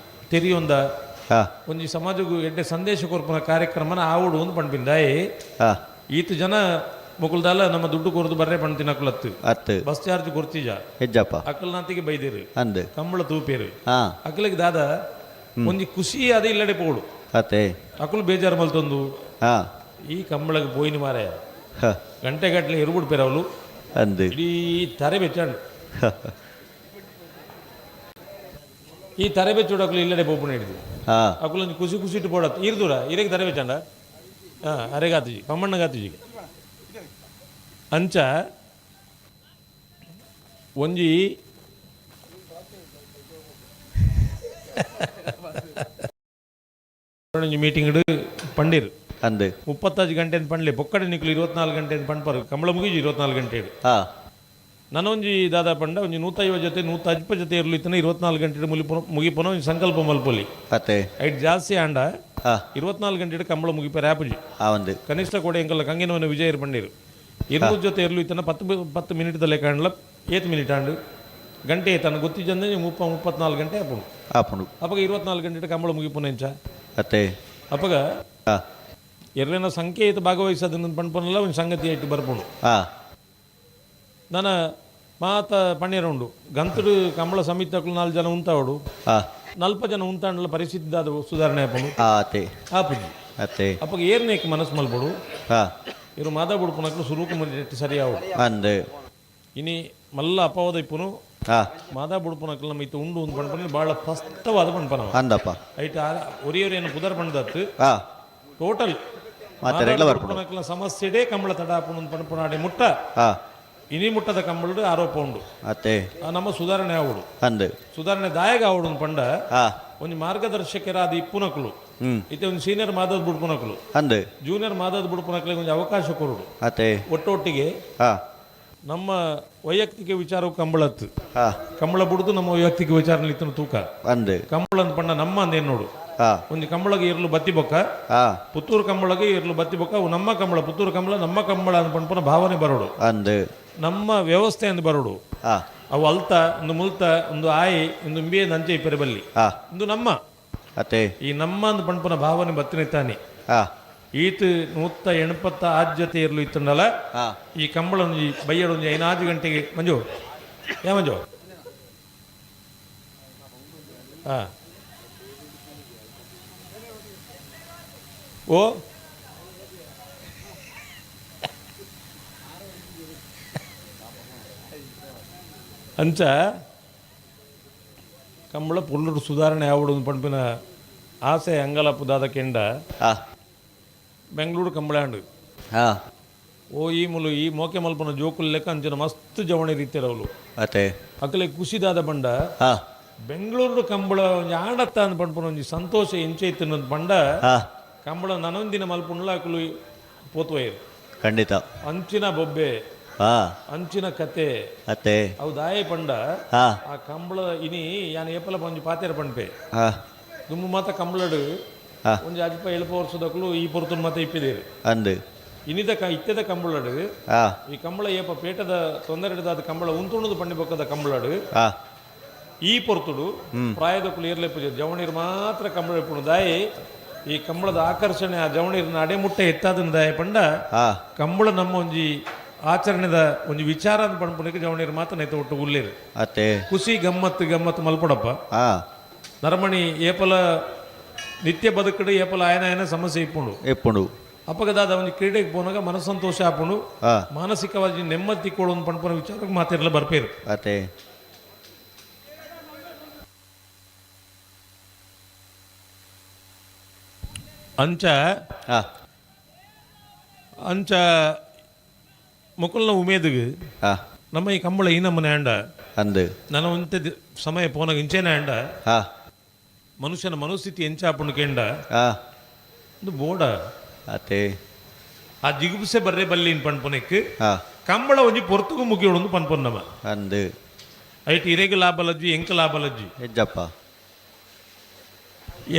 ತೆರಿಯೊಂದ ಒಂಜಿ ಸಮಾಜಕ್ಕೂ ಎಡ್ಡೆ ಸಂದೇಶ ಕೊರ್ಪುನ ಕಾರ್ಯಕ್ರಮನ ಆವಡು ಒಂದು ಪಂಡ್ಪಿಂದಾಯಿ ಈತ ಜನ ಮುಕುಲ್ದಾಲ ನಮ್ಮ ದುಡ್ಡು ಕೊರದು ಬರ್ರೆ ಪಣ್ತಿನ ಅಕುಲತ್ತು ಅತ್ತು ಬಸ್ ಚಾರ್ಜ್ ಕೊರ್ತಿಜ ಹೆಜ್ಜಪ್ಪ ಅಕಲ್ನಾತಿಗೆ ಬೈದಿರು ಅಂದ್ ಕಂಬಳ ತೂಪೇರು ಅಕಲಿಗೆ ದಾದ ಒಂಜಿ ಖುಷಿ ಅದೇ ಇಲ್ಲಡೆ ಪೋಡು ಅತ್ತೆ ಅಕುಲು ಬೇಜಾರು ಮಲ್ತೊಂದು ಈ ಕಂಬಳಗೆ ಪೋಯಿನ ಮಾರೆ ಗಂಟೆ ಗಟ್ಟಲೆ ಇರುಬಿಡ್ ಪೇರವಲು ಅಂದ್ ಇಡೀ ತರೆ ಬೆಚ್ಚಾಂಡು ಈ ತರೆ ಬೆಚ್ಚೋಡು ಅಕುಲು ಇಲ್ಲಡೆ ಪೋಪುನ ಹಿಡಿದು ಅಕುಲು ಒಂಜಿ ಖುಷಿ ಖುಷಿ ಇಟ್ಟು ಪೋಡತ್ತು ಇರ್ದೂರ ಇರೆಗೆ ತರೆ ಬೆಚ್ಚಾಂಡ ಹಾಂ ಅರೆಗಾತುಜಿ ಪಮ್ಮಣ್ಣಗಾತುಜಿ ಅಂಚ ಒಂಜಿ ಒಂಜಿ ಮೀಟಿಂಗ್ ಪಂಡಿರ್ ಅಂದ್ 35 ಗಂಟೆ ಪಂಡ್ಲೆ ಬೊಕ್ಕಡೆ ನಿಕ್ಲು 24 ಗಂಟೆ ಪಂಡ್ಪರು ಕಂಬಳ ಮುಗಿಜಿ 24 ಗಂಟೆ ನನೊಂಜಿ ದಾದಾ ಪಂಡ ಒಂಜಿ 150 ಜೊತೆ 150 ಜೊತೆ ಇರಲು ಇತ್ತನ 24 ಗಂಟೆ ಮುಗಿಪುನ ಒಂಜಿ ಸಂಕಲ್ಪ ಮಲ್ಪೊಲಿ ಅತ್ತೆ ಐಟ್ ಜಾಸ್ತಿ ಆಂಡ 24 ಗಂಟೆ ಕಂಬಳ ಮುಗಿಪರ ಆಪುಜಿ ಒಂದು ಕನಿಷ್ಠ ಕೂಡ ಎಂಕಲ್ಲ ಕಂಗಿನವನ ವಿಜಯರ್ ಪಂಡಿರು 200 ಜೊತೆ ಇರಲು ಇತ್ತನ 10 ಮಿನಿಟ್ ಲೆಕ್ಕ ಆಂಡ್ಲ 8 ಮಿನಿಟ್ ಆಂಡು ಗಂಟೆ ತನ್ನ ಗೊತ್ತಿದ್ದಂದ್ರೆ 34 ಗಂಟೆ ಆಪುಂಡು ಆಪುಂಡು ಅಪಗ 24 ಗಂಟೆ ಕಂಬಳ ಮುಗಿಪುನ ಎಂಚ ಅತ್ತೆ ಅಪಗ ಎರಡನೇ ಸಂಕೇತ ಭಾಗವಹಿಸೋದನ್ನ ಪಣ್ಪನಲ್ಲ ಒಂದು ಸಂಗತಿ ಇಟ್ಟು ಬರ್ಪುಂಡು ನನ್ನ ಮಾತ ಪಣ್ಣೀರ ಉಂಡು ಗಂತಡು ಕಂಬಳ ಸಮಿತಿ 4 ಜನ ಉಂತಾವಡು 40 ಜನ ಉಂತಾಂಡಲ ಪರಿಸ್ಥಿತಿ ದಾದ ಸುಧಾರಣೆ ಆಪುಂಡು ಆಪುಜಿ ಅತ್ತೆ ಅಪಗ ಏರ್ನೇಕ್ ಮನಸ್ಸು ಮಲ್ಪಡು ಇವರು ಮಾದ ಬುಡ್ಪುನಕ್ಲು ಸುರೂಕು ಮುಂದೆ ಸರಿಯಾವು ಅಂದ್ ಇನಿ ಮಲ್ಲ ಅಪವಾದ ಇಪ್ಪುನು ಮಾದಾ ಬುಡ್ಪುನಕ್ಲು ನಮ್ಮ ಇತ್ತು ಉಂಡು ಒಂದು ಪಣ್ಪನ ಭಾಳ ಸ್ಪಷ್ಟವಾದ ಪಣ್ಪನ ಅಂದಪ್ಪ ಐಟ್ ಒರಿಯೊರಿಯನ್ನು ಪುದರ್ ಪಂಡದತ್ತು ಟೋಟಲ್ ಬರ್ಪುನಕ್ಲ ಸಮಸ್ಯೆಡೇ ಕಂಬಳ ತಡ ಆಪುನು ಪಣ್ಪನಾಡಿ ಮುಟ್ಟ ಇನಿ ಮುಟ್ಟದ ಕಂಬಳಡು ಆರೋಪ ಉಂಡು ಅತ್ತೆ ನಮ್ಮ ಸುಧಾರಣೆ ಆವಡು ಅಂದ್ ಸುಧಾರಣೆ ದಾಯಕ ಆವಡು ಪಂಡ ಒಂಜಿ ಮಾರ್ಗದರ್ಶಕರಾದ ಇಪ್ಪುನಕ್ಲು ಇತ್ತೆ ಒಂದು ಸೀನಿಯರ್ ಮಾದದ್ ಬುಡ್ಪುನಕ್ಲು ಅಂದ್ ಜೂನಿಯರ್ ಮಾದದ್ ಬುಡ್ಪುನಕ್ಲಿಗೆ ಒಂಜಿ ಅವಕಾಶ ಕೊರಡು ಅತ್ತೆ ಒಟ್ಟೊಟ್ಟಿಗೆ ನಮ್ಮ ವೈಯಕ್ತಿಕ ವಿಚಾರವು ಕಂಬಳತ್ತು ಕಂಬಳ ಬುಡ್ದು ನಮ್ಮ ವೈಯಕ್ತಿಕ ವಿಚಾರ ಇತ್ತು ತೂಕ ಅಂದ್ ಕಂಬಳ ಅಂದ್ ಪಂಡ ನಮ್ಮ ಅಂದೇನು ನೋಡು ಒಂಜಿ ಕಂಬಳಗೆ ಇರ್ಲು ಬತ್ತಿ ಬೊಕ್ಕ ಪುತ್ತೂರು ಕಂಬಳಗೆ ಇರ್ಲು ಬತ್ತಿ ಬೊಕ್ಕ ಅವು ನಮ್ಮ ಕಂಬಳ ಪುತ್ತೂರು ಕಂಬಳ ನಮ್ಮ ಕಂಬಳ ಅಂದ್ ಪಣ್ಪನ ಭಾವನೆ ಬರೋಡು ಅಂದ್ ನಮ್ಮ ವ್ಯವಸ್ಥೆ ಅಂದ್ ಬರೋಡು ಅವು ಅಲ್ತ ಒಂದು ಮುಲ್ತ ಒಂದು ಆಯಿ ಒಂದು ಇಂಬಿಯೇ ನಂಚೆ ಇಪ್ಪರೆ ಬಲ್ಲಿ ಒಂದು ನಮ್ಮ ಅತ್ತೆ ಈ ನಮ್ಮ ಅಂದ್ ಪಣ್ಪನ ಭಾವನೆ ಬತ್ತಿನ ತಾನೆ ಈತ 186 ಜೊತೆ ಇರಲು ಇತ್ತಂಡಲ್ಲ ಈ ಕಂಬಳ ಒಂಜಿ ಬೈಯಡ ಒಂಜಿ 5 ಗಂಟೆಗೆ ಮಂಜು ಯಾ ಮಂಜು ಓ ಅಂಚ ಕಂಬಳ ಪುಲ್ಲರು ಸುಧಾರಣೆ ಆವಡು ಪಂಪಿನ ಆಸೆ ಅಂಗಲಪ್ಪು ದಾದ ಕೆಂಡ ಬೆಂಗಳೂರು ಕಂಬಳಾಂಡು ಓ ಈ ಮುಲು ಈ ಮೋಕೆ ಮಲ್ಪನ ಜೋಕುಲ್ ಲೆಕ್ಕ ಅಂಚಿನ ಮಸ್ತ್ ಜವಣಿ ರೀತಿಯರವಲು ಅತ್ತೆ ಅಕಲೆ ಖುಷಿದಾದ ಬಂಡ ಬೆಂಗಳೂರು ಕಂಬಳ ಒಂಜಿ ಆಡತ್ತ ಅಂದ್ ಪಂಪನ ಒಂಜಿ ಸಂತೋಷ ಎಂಚೈತು ಬಂಡ ಕಂಬಳ ನನೊಂದಿನ ಮಲ್ಪುಂಡ್ಲ ಅಕಲು ಪೋತ್ವೈರು ಖಂಡಿತ ಅಂಚಿನ ಬೊಬ್ಬೆ ಅಂಚಿನ ಕತೆ ಅತ್ತೆ ಅವು ದಾಯೆ ಪಂಡ ಆ ಕಂಬಳ ಇನಿ ಯಾನ್ ಏಪಲ ಒಂಜಿ ಪಾತೆರ ಪಂಡ್ಪೆ ದುಮ್ಮು ಮಾತ ಕಂಬಳಡು ಒಂಜಿ ಅಜ್ಪ ಎಲ್ಪ ವರ್ಷದಕ್ಕಲು ಈ ಪೊರ್ತುನ್ ಮಾತ ಇಪ್ಪಿದೇರು ಅಂದ್ ಇನಿದ ಇತ್ತೆದ ಕಂಬಳಡು ಈ ಕಂಬಳ ಏಪ ಪೇಟದ ತೊಂದರೆ ಹಿಡಿದಾದ ಕಂಬಳ ಉಂತುಣದು ಪಂಡಿ ಬೊಕ್ಕದ ಕಂಬಳಡು ಈ ಪೊರ್ತುಡು ಪ್ರಾಯದಕ್ಕಲು ಏರ್ಲೆ ಪೂಜೆ ಜವಣಿರು ಮಾತ್ರ ಕಂಬಳ ಇಪ್ಪುಣು ದಾಯಿ ಈ ಕಂಬಳದ ಆಕರ್ಷಣೆ ಆ ಜವಣಿರ್ನ ಅಡೆ ಮುಟ್ಟೆ ಎತ್ತಾದ ಪಂಡ ಕಂಬಳ ನಮ್ಮ ಒಂಜಿ ಆಚರಣೆದ ಒಂಜಿ ವಿಚಾರ ಅಂತ ಪಂಡ್ಪುನಕ್ಕೆ ಜವಣಿರ್ ಮಾತ್ರ ನೈತ ಒಟ್ಟು ಉಲ್ಲೇರು. ಅತ್ತೆ ಖುಷಿ ಗಮ್ಮತ್ತು ಗಮ್ಮತ್ತು ಮಲ್ಪಡಪ್ಪ. ನರಮಣಿ ಏಪಲ ನಿತ್ಯ ಬದುಕಡು ಏಪಲ ಆಯನ ಆಯನ ಸಮಸ್ಯೆ ಇಪ್ಪುಂಡು ಇಪ್ಪುಂಡು. ಅಪಗದಾದ ಒಂಜಿ ಕ್ರೀಡೆಗೆ ಪೋನಾಗ ಮನಸ್ಸಂತೋಷ ಆಪುಂಡು, ಮಾನಸಿಕವಾಗಿ ನೆಮ್ಮದಿ ಕೊಡು ಪಂಡ್ಪುನ ವಿಚಾರಕ್ಕೆ ಮಾತಿರಲ್ಲ ಬರ್ಪೇರು. ಅತ್ತೆ ಅಂಚ ಅಂಚ ಮುಕುಲ್ನ ಉಮೇದಿಗೆ ನಮ್ಮ ಈ ಕಂಬಳ ಈ ನಮ್ಮನೆ ಅಂಡ ಅಂದು ನನ್ನ ಒಂತೆ ಸಮಯ ಪೋನಾಗ ಇಂಚೇನೆ ಅಂಡ ಮನುಷ್ಯನ ಮನಸ್ಥಿತಿ ಎಂಚಾಪುಂಡು ಕೇಂಡ ಒಂದು ಬೋಡ ಅತ್ತೆ ಆ ಜಿಗುಪ್ಸೆ ಬರ್ರೆ ಬಲ್ಲಿನ್ ಪನ್ಪುನೆಕ್ ಕಂಬಳ ಒಂಜಿ ಪೊರ್ತುಗು ಮುಗಿಯೋಡು ಪನ್ಪೊನ್ನಮ ಅಂದು ಐಟ್ ಇರೆಗ್ ಲಾಭಲಜ್ಜಿ ಎಂಕ್ ಲಾಭಲಜ್ಜಿ ಹೆಜ್ಜಪ್ಪ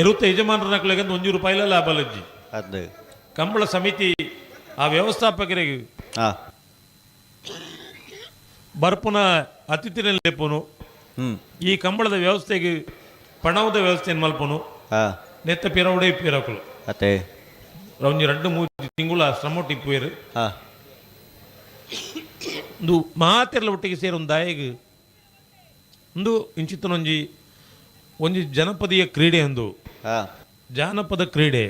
ಎರುತ್ತ ಯಜಮಾನರನಕ್ಲೆಗೆ ಒಂಜಿ ರೂಪಾಯಿಲ ಲಾಭಲಜ್ಜಿ ಅಂದು ಕಂಬಳ ಸಮಿತಿ ಆ ವ್ಯವಸ್ಥಾಪಕರಿಗೆ ಬರ್ಪುನ ಅತಿಥಿನಲ್ಲಿ ಈ ಕಂಬಳದ ವ್ಯವಸ್ಥೆಗೆ ಪಣವದ ವ್ಯವಸ್ಥೆಯನ್ನು ಮಲ್ಪನು ನೆತ್ತ ಪಿರವುಡೇ ಪಿರಕುಲು ಅತ್ತೆ ಒಂಜಿ 2-3 ತಿಂಗಳ ಶ್ರಮ ಟಿಪ್ಪುವೇರು ಒಂದು ಮಾತೆಲ್ಲ ಒಟ್ಟಿಗೆ ಸೇರೊಂದು ದಾಯಗ್ ಒಂದು ಇಂಚಿತ್ತನೊಂಜಿ ಒಂಜಿ ಜನಪದೀಯ ಕ್ರೀಡೆ ಒಂದು ಜಾನಪದ ಕ್ರೀಡೆ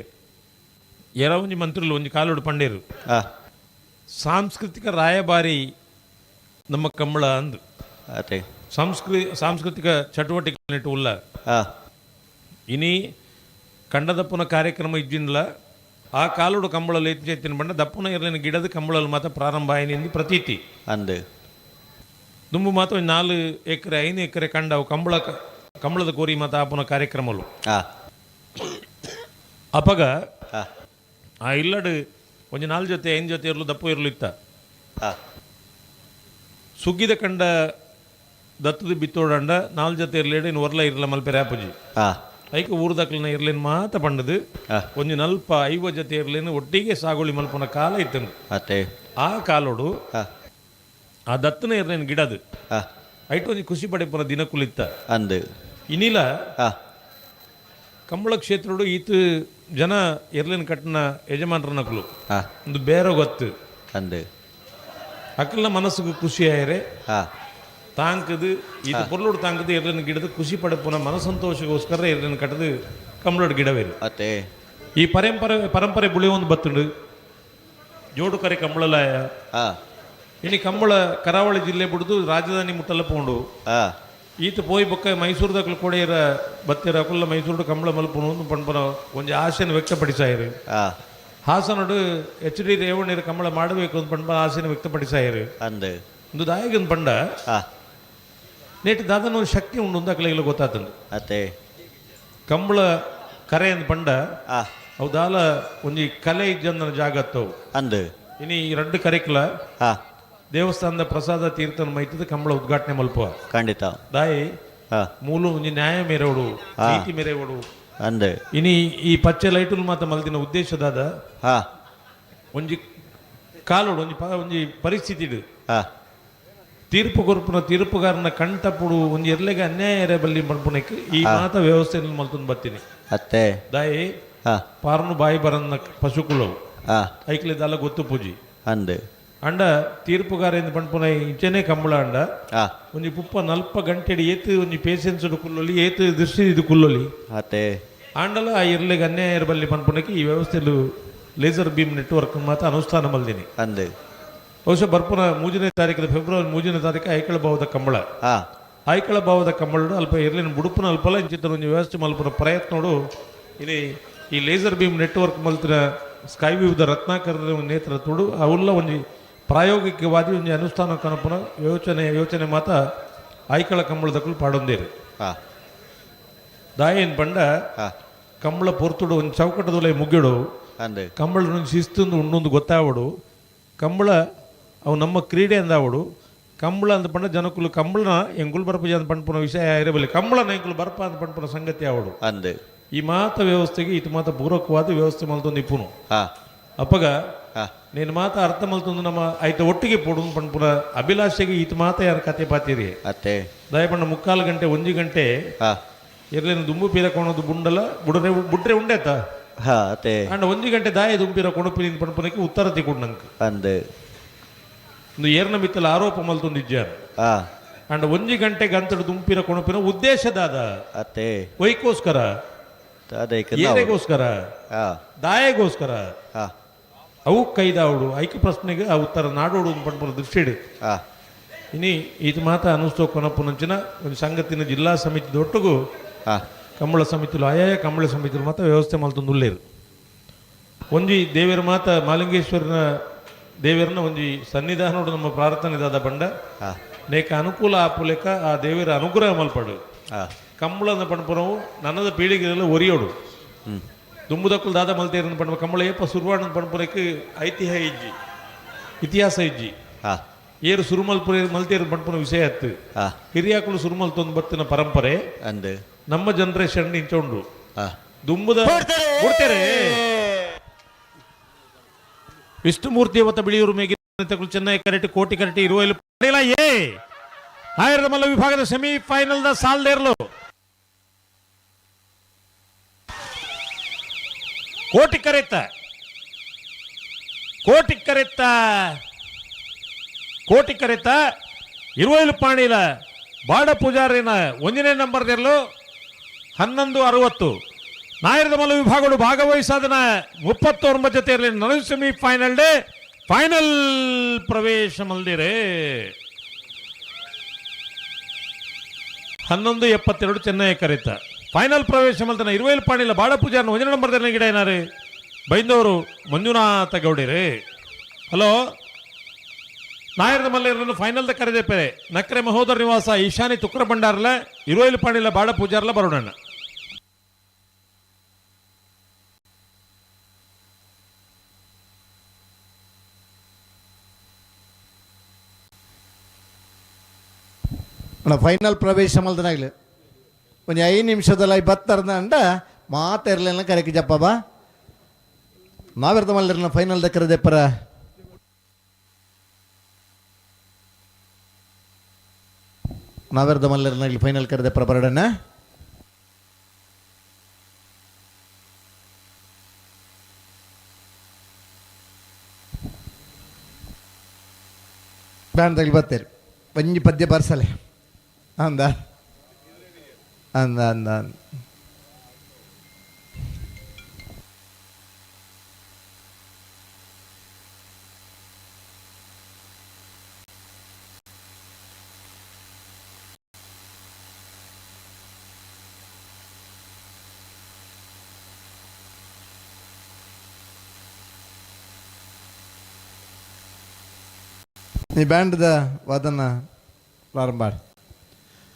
ಎರ ಒಂಜಿ ಮಂತ್ರಿಲು ಒಂಜಿ ಕಾಲೋಡು ಪಂಡೇರು ಸಾಂಸ್ಕೃತಿಕ ರಾಯಭಾರಿ ನಮ್ಮ ಕಂಬಳ ಅಂದು ಅತ್ತೆ ಸಾಂಸ್ಕೃತಿಕ ಚಟುವಟಿಕೆ ನೆಟ್ಟು ಉಲ್ಲ ಇನಿ ಕಂಡದಪ್ಪನ ಕಾರ್ಯಕ್ರಮ ಇಜ್ಜಿನ್ಲ ಆ ಕಾಲೋಡು ಕಂಬಳಲ್ಲಿ ಎತ್ತಿನ ಬಣ್ಣ ದಪ್ಪನ ಇರಲಿನ ಗಿಡದ ಕಂಬಳಲ್ಲಿ ಮಾತ್ರ ಪ್ರಾರಂಭ ಆಯ್ನಿಂದು ಪ್ರತೀತಿ ಅಂದು ದುಂಬು ಮಾತ್ರ 4 ಎಕರೆ 5 ಎಕರೆ ಕಂಡವು ಕಂಬಳ ಕಂಬಳದ ಕೋರಿ ಮಾತ್ರ ಆಪುನ ಕಾರ್ಯಕ್ರಮಲು ಅಪಗ ಆ ಇಲ್ಲಡು ಒಂಜಿ 4 ಜೊತೆ 5 ಜೊತೆ ಇರಲು ದಪ್ಪು ಇರಲು ಇತ್ತ ಸುಗ್ಗಿದ ಕಂಡ ದತ್ತದ ಬಿತ್ತೋಡಂಡ 4 ಜೊತೆ ಇರಲೇಡು ಇನ್ನು ಒರ್ಲ ಇರಲ ಮಲ್ಪೆರೆ ಆಪುಜಿ ಐಕ ಊರ್ದಕ್ಲಿನ ಇರ್ಲೇನು ಮಾತ ಪಂಡದು ಒಂಜಿ ನಲ್ಪ 50 ಜೊತೆ ಇರ್ಲೇನು ಒಟ್ಟಿಗೆ ಸಾಗುಳಿ ಮಲ್ಪನ ಕಾಲ ಇತ್ತನು ಅತ್ತೆ ಆ ಕಾಲೋಡು ಆ ದತ್ತನ ಇರ್ಲೇನು ಗಿಡದು ಐಟ್ ಒಂಜಿ ಖುಷಿ ಪಡೆಪುನ ದಿನಕುಲಿತ್ತ ಅಂದು ಇನಿಲ ಕಂಬಳ ಕ್ಷೇತ್ರಡು ಈತ ಜನ ಎರ್ಲೇನು ಕಟ್ಟನ ಯಜಮಾನರನಕುಲು ಒಂದು ಬೇರೆ ಗೊತ್ತು ಅಂದು ಅಕ್ಕಲ್ನ ಮನಸ್ಸಿಗೆ ಖುಷಿ ಆಯರೆ ತಾಂಕದು ಇದು ಪೊರ್ಲೋಡು ತಾಂಕದು ಎರ್ಲೇನು ಗಿಡದ ಖುಷಿ ಪಡೆಪುನ ಮನಸಂತೋಷಗೋಸ್ಕರ ಎರ್ಲೇನು ಕಟ್ಟದು ಕಂಬಳೋಡು ಗಿಡವೇರು ಅತ್ತೆ ಈ ಪರಂಪರೆ ಪರಂಪರೆ ಬುಳಿ ಒಂದು ಬತ್ತುಂಡು ಜೋಡು ಕರೆ ಕಂಬಳಲಾಯ ಇನಿ ಕಂಬಳ ಕರಾವಳಿ ಜಿಲ್ಲೆ ಬಿಡುದು ರಾಜಧಾನಿ ಮುಟ್ಟಲ್ಲ ಪೋಂಡು ಈತ ಪೋಯಿ ಬೊಕ್ಕ ಮೈಸೂರುದಕ್ಲು ಕೂಡ ಇರ ಬತ್ತಿರ ಅಕುಲ್ಲ ಮೈಸೂರು ಕಂಬಳ ಮಲ್ಪುನು ಪನ್ಪನ ಒಂಜಿ ಆಸೆಯನ್ನು ವ್ಯಕ್ತಪಡಿಸಾಯಿರು. ಹಾಸನಡು ಎಚ್ ಡಿ ರೇವಣ್ಣರು ಕಂಬಳ ಮಾಡಬೇಕು ಅಂತ ಪನ್ಪನ ಆಸೆಯನ್ನು ವ್ಯಕ್ತಪಡಿಸಾಯಿರು. ಅಂದು ಒಂದು ದಾಯಗನ್ ಪಂಡ ನೇಟ್ ದಾದನ ಒಂದು ಶಕ್ತಿ ಉಂಡು ಅಂತ ಅಕ್ಲೆಗೆಲ್ಲ ಗೊತ್ತಾತಂದು. ಅತ್ತೆ ಕಂಬಳ ಕರೆ ಅಂದ್ ಪಂಡ ಅವು ದಾಲ ಒಂಜಿ ಕಲೆ ಇಜ್ಜಂದನ ಜಾಗತ್ತವು ಅಂದು. ಇನಿ ಈ ರಡ್ಡು ಕರೆಕ್ಲ ದೇವಸ್ಥಾನದ ಪ್ರಸಾದ ತೀರ್ಥನ ಮೈತದ ಕಂಬಳ ಉದ್ಘಾಟನೆ ಮಲ್ಪ ಖಂಡಿತ ದಾಯಿ ಮೂಲು ಒಂಜಿ ನ್ಯಾಯ ಮೇರೆವಡು ನೀತಿ ಮೇರೆವಡು ಅಂದು. ಇನಿ ಈ ಪಚ್ಚೆ ಲೈಟುಲ್ ಮಾತ ಮಲ್ದಿನ ಉದ್ದೇಶದಾದ ಒಂಜಿ ಕಾಲೋಡು ಒಂಜಿ ಒಂಜಿ ಪರಿಸ್ಥಿತಿ ತೀರ್ಪು ಕೊರ್ಪುನ ತೀರ್ಪುಗಾರನ ಕಣ್ತಪ್ಪುಡು ಒಂಜಿ ಎರ್ಲೆಗೆ ಅನ್ಯಾಯ ಎರೆ ಬಲ್ಲಿ ಮಲ್ಪುನಕ್ಕೆ ಈ ಮಾತ ವ್ಯವಸ್ಥೆಯನ್ನು ಮಲ್ತೊಂದು ಬರ್ತೀನಿ. ಅತ್ತೆ ದಾಯಿ ಪಾರನು ಬಾಯಿ ಬರನ್ನ ಪಶುಕುಲವು ಐಕ್ಲೆದಾಲ ಗೊತ್ತು ಪೂಜಿ ಅಂದು ಅಂಡ ತೀರ್ಪುಗಾರ ಎಂದು ಪಣ್ಪುನ ಇಂಚೆನೆ ಕಂಬಳ ಅಂಡ ಒಂಜಿ ಪುಪ್ಪ ನಲ್ಪ ಗಂಟೆಡಿ ಏತು ಒಂಜಿ ಪೇಷನ್ಸ್ ಕುಲ್ಲೊಲಿ ಏತು ದೃಷ್ಟಿ ಇದು ಕುಲ್ಲೊಲಿ ಅತ್ತೆ ಆಂಡಲ ಆ ಇರ್ಲೆಗೆ ಅನ್ಯಾಯ ಬಲ್ಲಿ ಪನ್ಪುನಕ್ಕೆ ಈ ವ್ಯವಸ್ಥೆಲು laser beam network ಮಾತ್ರ ಅನುಷ್ಠಾನ ಮಲ್ದಿನಿ ಅಂದು. ಬಹುಶಃ ಬರ್ಪುನ 3ನೇ ತಾರೀಕು ಫೆಬ್ರವರಿ 3ನೇ ತಾರೀಕು ಐಕಳ ಭಾವದ ಕಂಬಳ ಐಕಳ ಭಾವದ ಕಂಬಳ ಅಲ್ಪ ಇರ್ಲಿನ ಬುಡುಪುನ ಅಲ್ಪಲ ಇಂಚಿತ್ತ ಒಂಜಿ ವ್ಯವಸ್ಥೆ ಮಲ್ಪುನ ಪ್ರಯತ್ನೋಡು ಇಲ್ಲಿ ಈ laser beam network ಮಲ್ತಿನ sky ವ್ಯೂದ ರತ್ನಾಕರ ನೇತೃತ್ವಡು ಅವುಲ್ಲ ಒಂಜಿ ಪ್ರಾಯೋಗಿಕವಾದಿ ಒಂಜಿ ಅನುಷ್ಠಾನ ಕನಪುನ ಯೋಚನೆ ಯೋಚನೆ ಮಾತ ಐಕಳ ಕಂಬಳದಕ್ಕಲು ಪಾಡೊಂದೇರು. ದಾಯೇನ್ ಪಂಡ ಕಂಬಳ ಪೊರ್ತುಡು ಒಂದು ಚೌಕಟ್ಟದೊಲೆ ಮುಗ್ಗಿಡು ಕಂಬಳ ಒಂಜಿ ಶಿಸ್ತೊಂದು ಉಂಡೊಂದು ಗೊತ್ತಾವಡು ಕಂಬಳ ಅವು ನಮ್ಮ ಕ್ರೀಡೆ ಅಂದಾವಡು ಕಂಬಳ ಅಂತ ಪಂಡ ಜನಕುಲು ಕಂಬಳನ ಎಂಕುಲು ಬರ್ಪುಜ ಅಂತ ಪಂಡ್ಪುನ ವಿಷಯ ಇರಬಲ್ಲಿ ಕಂಬಳನ ಎಂಕುಲು ಬರ್ಪ ಅಂತ ಪಂಡ್ಪುನ ಸಂಗತಿ ಆವಡು ಅಂದು. ಈ ಮಾತ ವ್ಯವಸ್ಥೆಗೆ ಇತು ಮಾತ ಪೂರಕವಾದ ವ್ಯವಸ್ಥೆ ಮಲ್ತೊಂದು ಇಪ್ಪುನು ಅಪ್ಪಗ నేను ಮಾತ ಅರ್ಥ ಮಲ್ತೊಂದು ನಮ್ಮ ಐತ ಒಟ್ಟಿಗೆ ಪೋಡು ಪಂಡ್ಪುನ ಅಭಿಲಾಷೆಗೆ ಈತ ಮಾತ ಯಾರು ಕತೆ ಪಾತಿರಿ ಅತ್ತೆ ದಯಪಂಡ 3/4 ಗಂಟೆ 1 ಗಂಟೆ ಇರ್ಲೇನು ದುಂಬು ಪೀರಕೋಣದು ಬುಂಡಲ ಬುಡ್ರೆ ಬುಡ್ರೆ ಉಂಡೇತ ಅತೆ ಅಂಡ ಒಂಜಿ ಗಂಟೆ ದಾಯ ದುಂಪಿರ ಕೊಣಪಿನ ಪನ್ಪುನಕ್ಕೆ ಉತ್ತರ ತಿಕ್ಕುಂಡು ಅಂದ್ ಒಂದು ಏರ್ನ ಮಿತ್ತಲ ಆರೋಪ ಮಲ್ತೊಂದಿಜ್ಜಾರ್ ಅಂಡ ಒಂಜಿ ಗಂಟೆ ಗಂತಡು ದುಂಪಿರ ಕೊಣಪಿನ ಉದ್ದೇಶ ದಾದ ಅತೆ ವೈಕೋಸ್ಕರ ಏರೆಗೋಸ್ಕರ ದಾಯಗೋಸ್ಕರ ಅವು ಕೈದಾವಡು ಐಕ ಪ್ರಶ್ನೆಗೆ ಆ ಉತ್ತರ ನಾಡೋಡು ಪನ್ಪುನ ದೃಷ್ಟಿಡ್ ಇನಿ ಈತ ಮಾತ ಅನುಸ್ತೋ ಕೊನಪ್ಪುನಂಚಿನ ಒಂದು ಸಂಗತಿನ ಜಿಲ್ಲಾ ಸಮಿತಿ ದೊಟ್ಟುಗು ಕಂಬಳ ಸಮಿತಿಲು ಆಯಾಯ ಕಂಬಳ ಸಮಿತಿಲು ಮಾತ ವ್ಯವಸ್ಥೆ ಮಲ್ತೊಂದುಲ್ಲೇರು. ಒಂಜಿ ದೇವರ ಮಾತ ಮಾಲಿಂಗೇಶ್ವರನ ದೇವರನ ಒಂಜಿ ಸನ್ನಿಧಾನೋಡು ನಮ್ಮ ಪ್ರಾರ್ಥನೆ ದಾದ ಬಂಡ ನೇಕ ಅನುಕೂಲ ಆಪುಲೆಕ ಆ ದೇವರ ಅನುಗ್ರಹ ಮಲ್ಪಡು. ಕಂಬಳನ ಪಣಪುರವು ನನ್ನದ ಪೀಳಿಗೆಲ್ಲ ಒರಿಯೋಡು ದುಂಬುದಕ್ಕಲು ದಾದ ಮಲ್ತೇರನ ಪಣಪ ಕಂಬಳ ಏಪ ಸುರ್ವಾಣನ ಪಣಪುರಕ್ಕೆ ಐತಿಹ್ಯ ಇಜ್ಜಿ ಇತಿಹಾಸ ಇಜ್ಜಿ ಏರು ಸುರುಮಲ್ಪುರ ಮಲ್ತೇರು ಪಣಪುನ ವಿಷಯ ಅತ್ತು ಹಿರಿಯಾಕುಲು ಸುರುಮಲ್ ತೊಂದು ಬತ್ತಿನ ಪರಂಪರೆ ಅಂದ್ ನಮ್ಮ ಜನರೇಷನ್ ಇಂಚ ಉಂಡು ದುಂಬುದ ಬಿಡ್ತಾರೆ. ವಿಷ್ಣುಮೂರ್ತಿ ಅವತ್ತ ಬಿಳಿಯೂರು ಮೇಗಿ ಚೆನ್ನೈ ಕರೆಕ್ಟ್ ಕೋಟಿ ಕರೆಕ್ಟ್ ಇರುವ ಏ ಆಯಿರದ ಮಲ್ಲ ವಿಭಾಗದ ಸೆಮಿಫೈನಲ್ the ಸಾಲ್ದೇರ್ಲು ಕೋಟಿ ಕರೆತ್ತ ಕೋಟಿ ಕರೆತ್ತ ಕೋಟಿ ಕರೆತ್ತ ಇರುವೈಲು ಪಾಣಿಲ ಬಾಡ ಪೂಜಾರಿನ ಒಂದನೇ ನಂಬರ್ ದೆರ್ಲು 11:60 ನಾಯರದ ಮಲ್ಲ ವಿಭಾಗಗಳು ಭಾಗವಹಿಸಾದನ 39 ಜೊತೆ ಇರಲಿ ನಡು ಸೆಮಿಫೈನಲ್ ಡೇ ಫೈನಲ್ ಪ್ರವೇಶ ಮಲ್ದಿರೆ. 11:72 ಚೆನ್ನೈ ಕರೆತ ಫೈನಲ್ ಪ್ರವೇಶ ಮಲ್ತನ ಇರುವೈಲು ಪಾಣಿಲ ಬಾಡ ಪೂಜಾರಿನ ಒಂದನೇ ನಂಬರ್ ದೆರ್ಲ ಗಿಡ ಏನಾರು ಬೈಂದವರು ಮಂಜುನಾಥ ಗೌಡಿರಿ. ಹಲೋ ನಾಯರದ ಮಲ್ಲೇರನ್ನು ಫೈನಲ್ the ಕರೆದೆ ನಕ್ರೆ ಮಹೋದರ ನಿವಾಸ ಈಶಾನಿ ತುಕ್ರ ಭಂಡಾರ್ಲ ಇರುವೈಲು ಪಾಣಿಲ ಬಾಡ ಪೂಜಾರ್ಲ ಬರೋಣ. ಫೈನಲ್ ಪ್ರವೇಶ ಮಲ್ದನಾಗ್ಲಿ ಒಂದು 5 ನಿಮಿಷದಲ್ಲಿ ಬತ್ತರ್ದ ಅಂಡ ಮಾತಾರ್ಲಿಲ್ಲ ಕರೆಕ್ ಜಪ್ಪ ಬಾ ನಾವೆರ್ದ ಮಲ್ಲರ್ನ ಫೈನಲ್ the ಕರೆದೆಪ್ಪರ ನಾವೆರ್ದ ಮಲ್ಲರ್ನ ಇಲ್ಲಿ ಫೈನಲ್ ಕರೆದೆಪ್ಪರ ಬರಡಣ್ಣ. ಬ್ಯಾಂಡ್ದಲ್ಲಿ ಬತ್ತೇರಿ ಒಂಜಿ ಪದ್ಯ ಬರ್ಸಲೆ ಅಂದ ಅಂದ ಅಂದ ಅಂದ ಈ ಬ್ಯಾಂಡ್ದ ವಾದನ ಪ್ರಾರಂಭ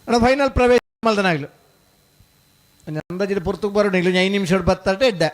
ಅಣ್ಣ ಫೈನಲ್ ಪ್ರವೇಶ ಮಲ್ದನಾಗ್ಲು ಅಂದಾಜಿನ ಪುರ್ತಕ್ಕೆ ಬರೋಣ 5 ನಿಮಿಷ ಬತ್ತಾಟೆ ಇದ್ದೆ.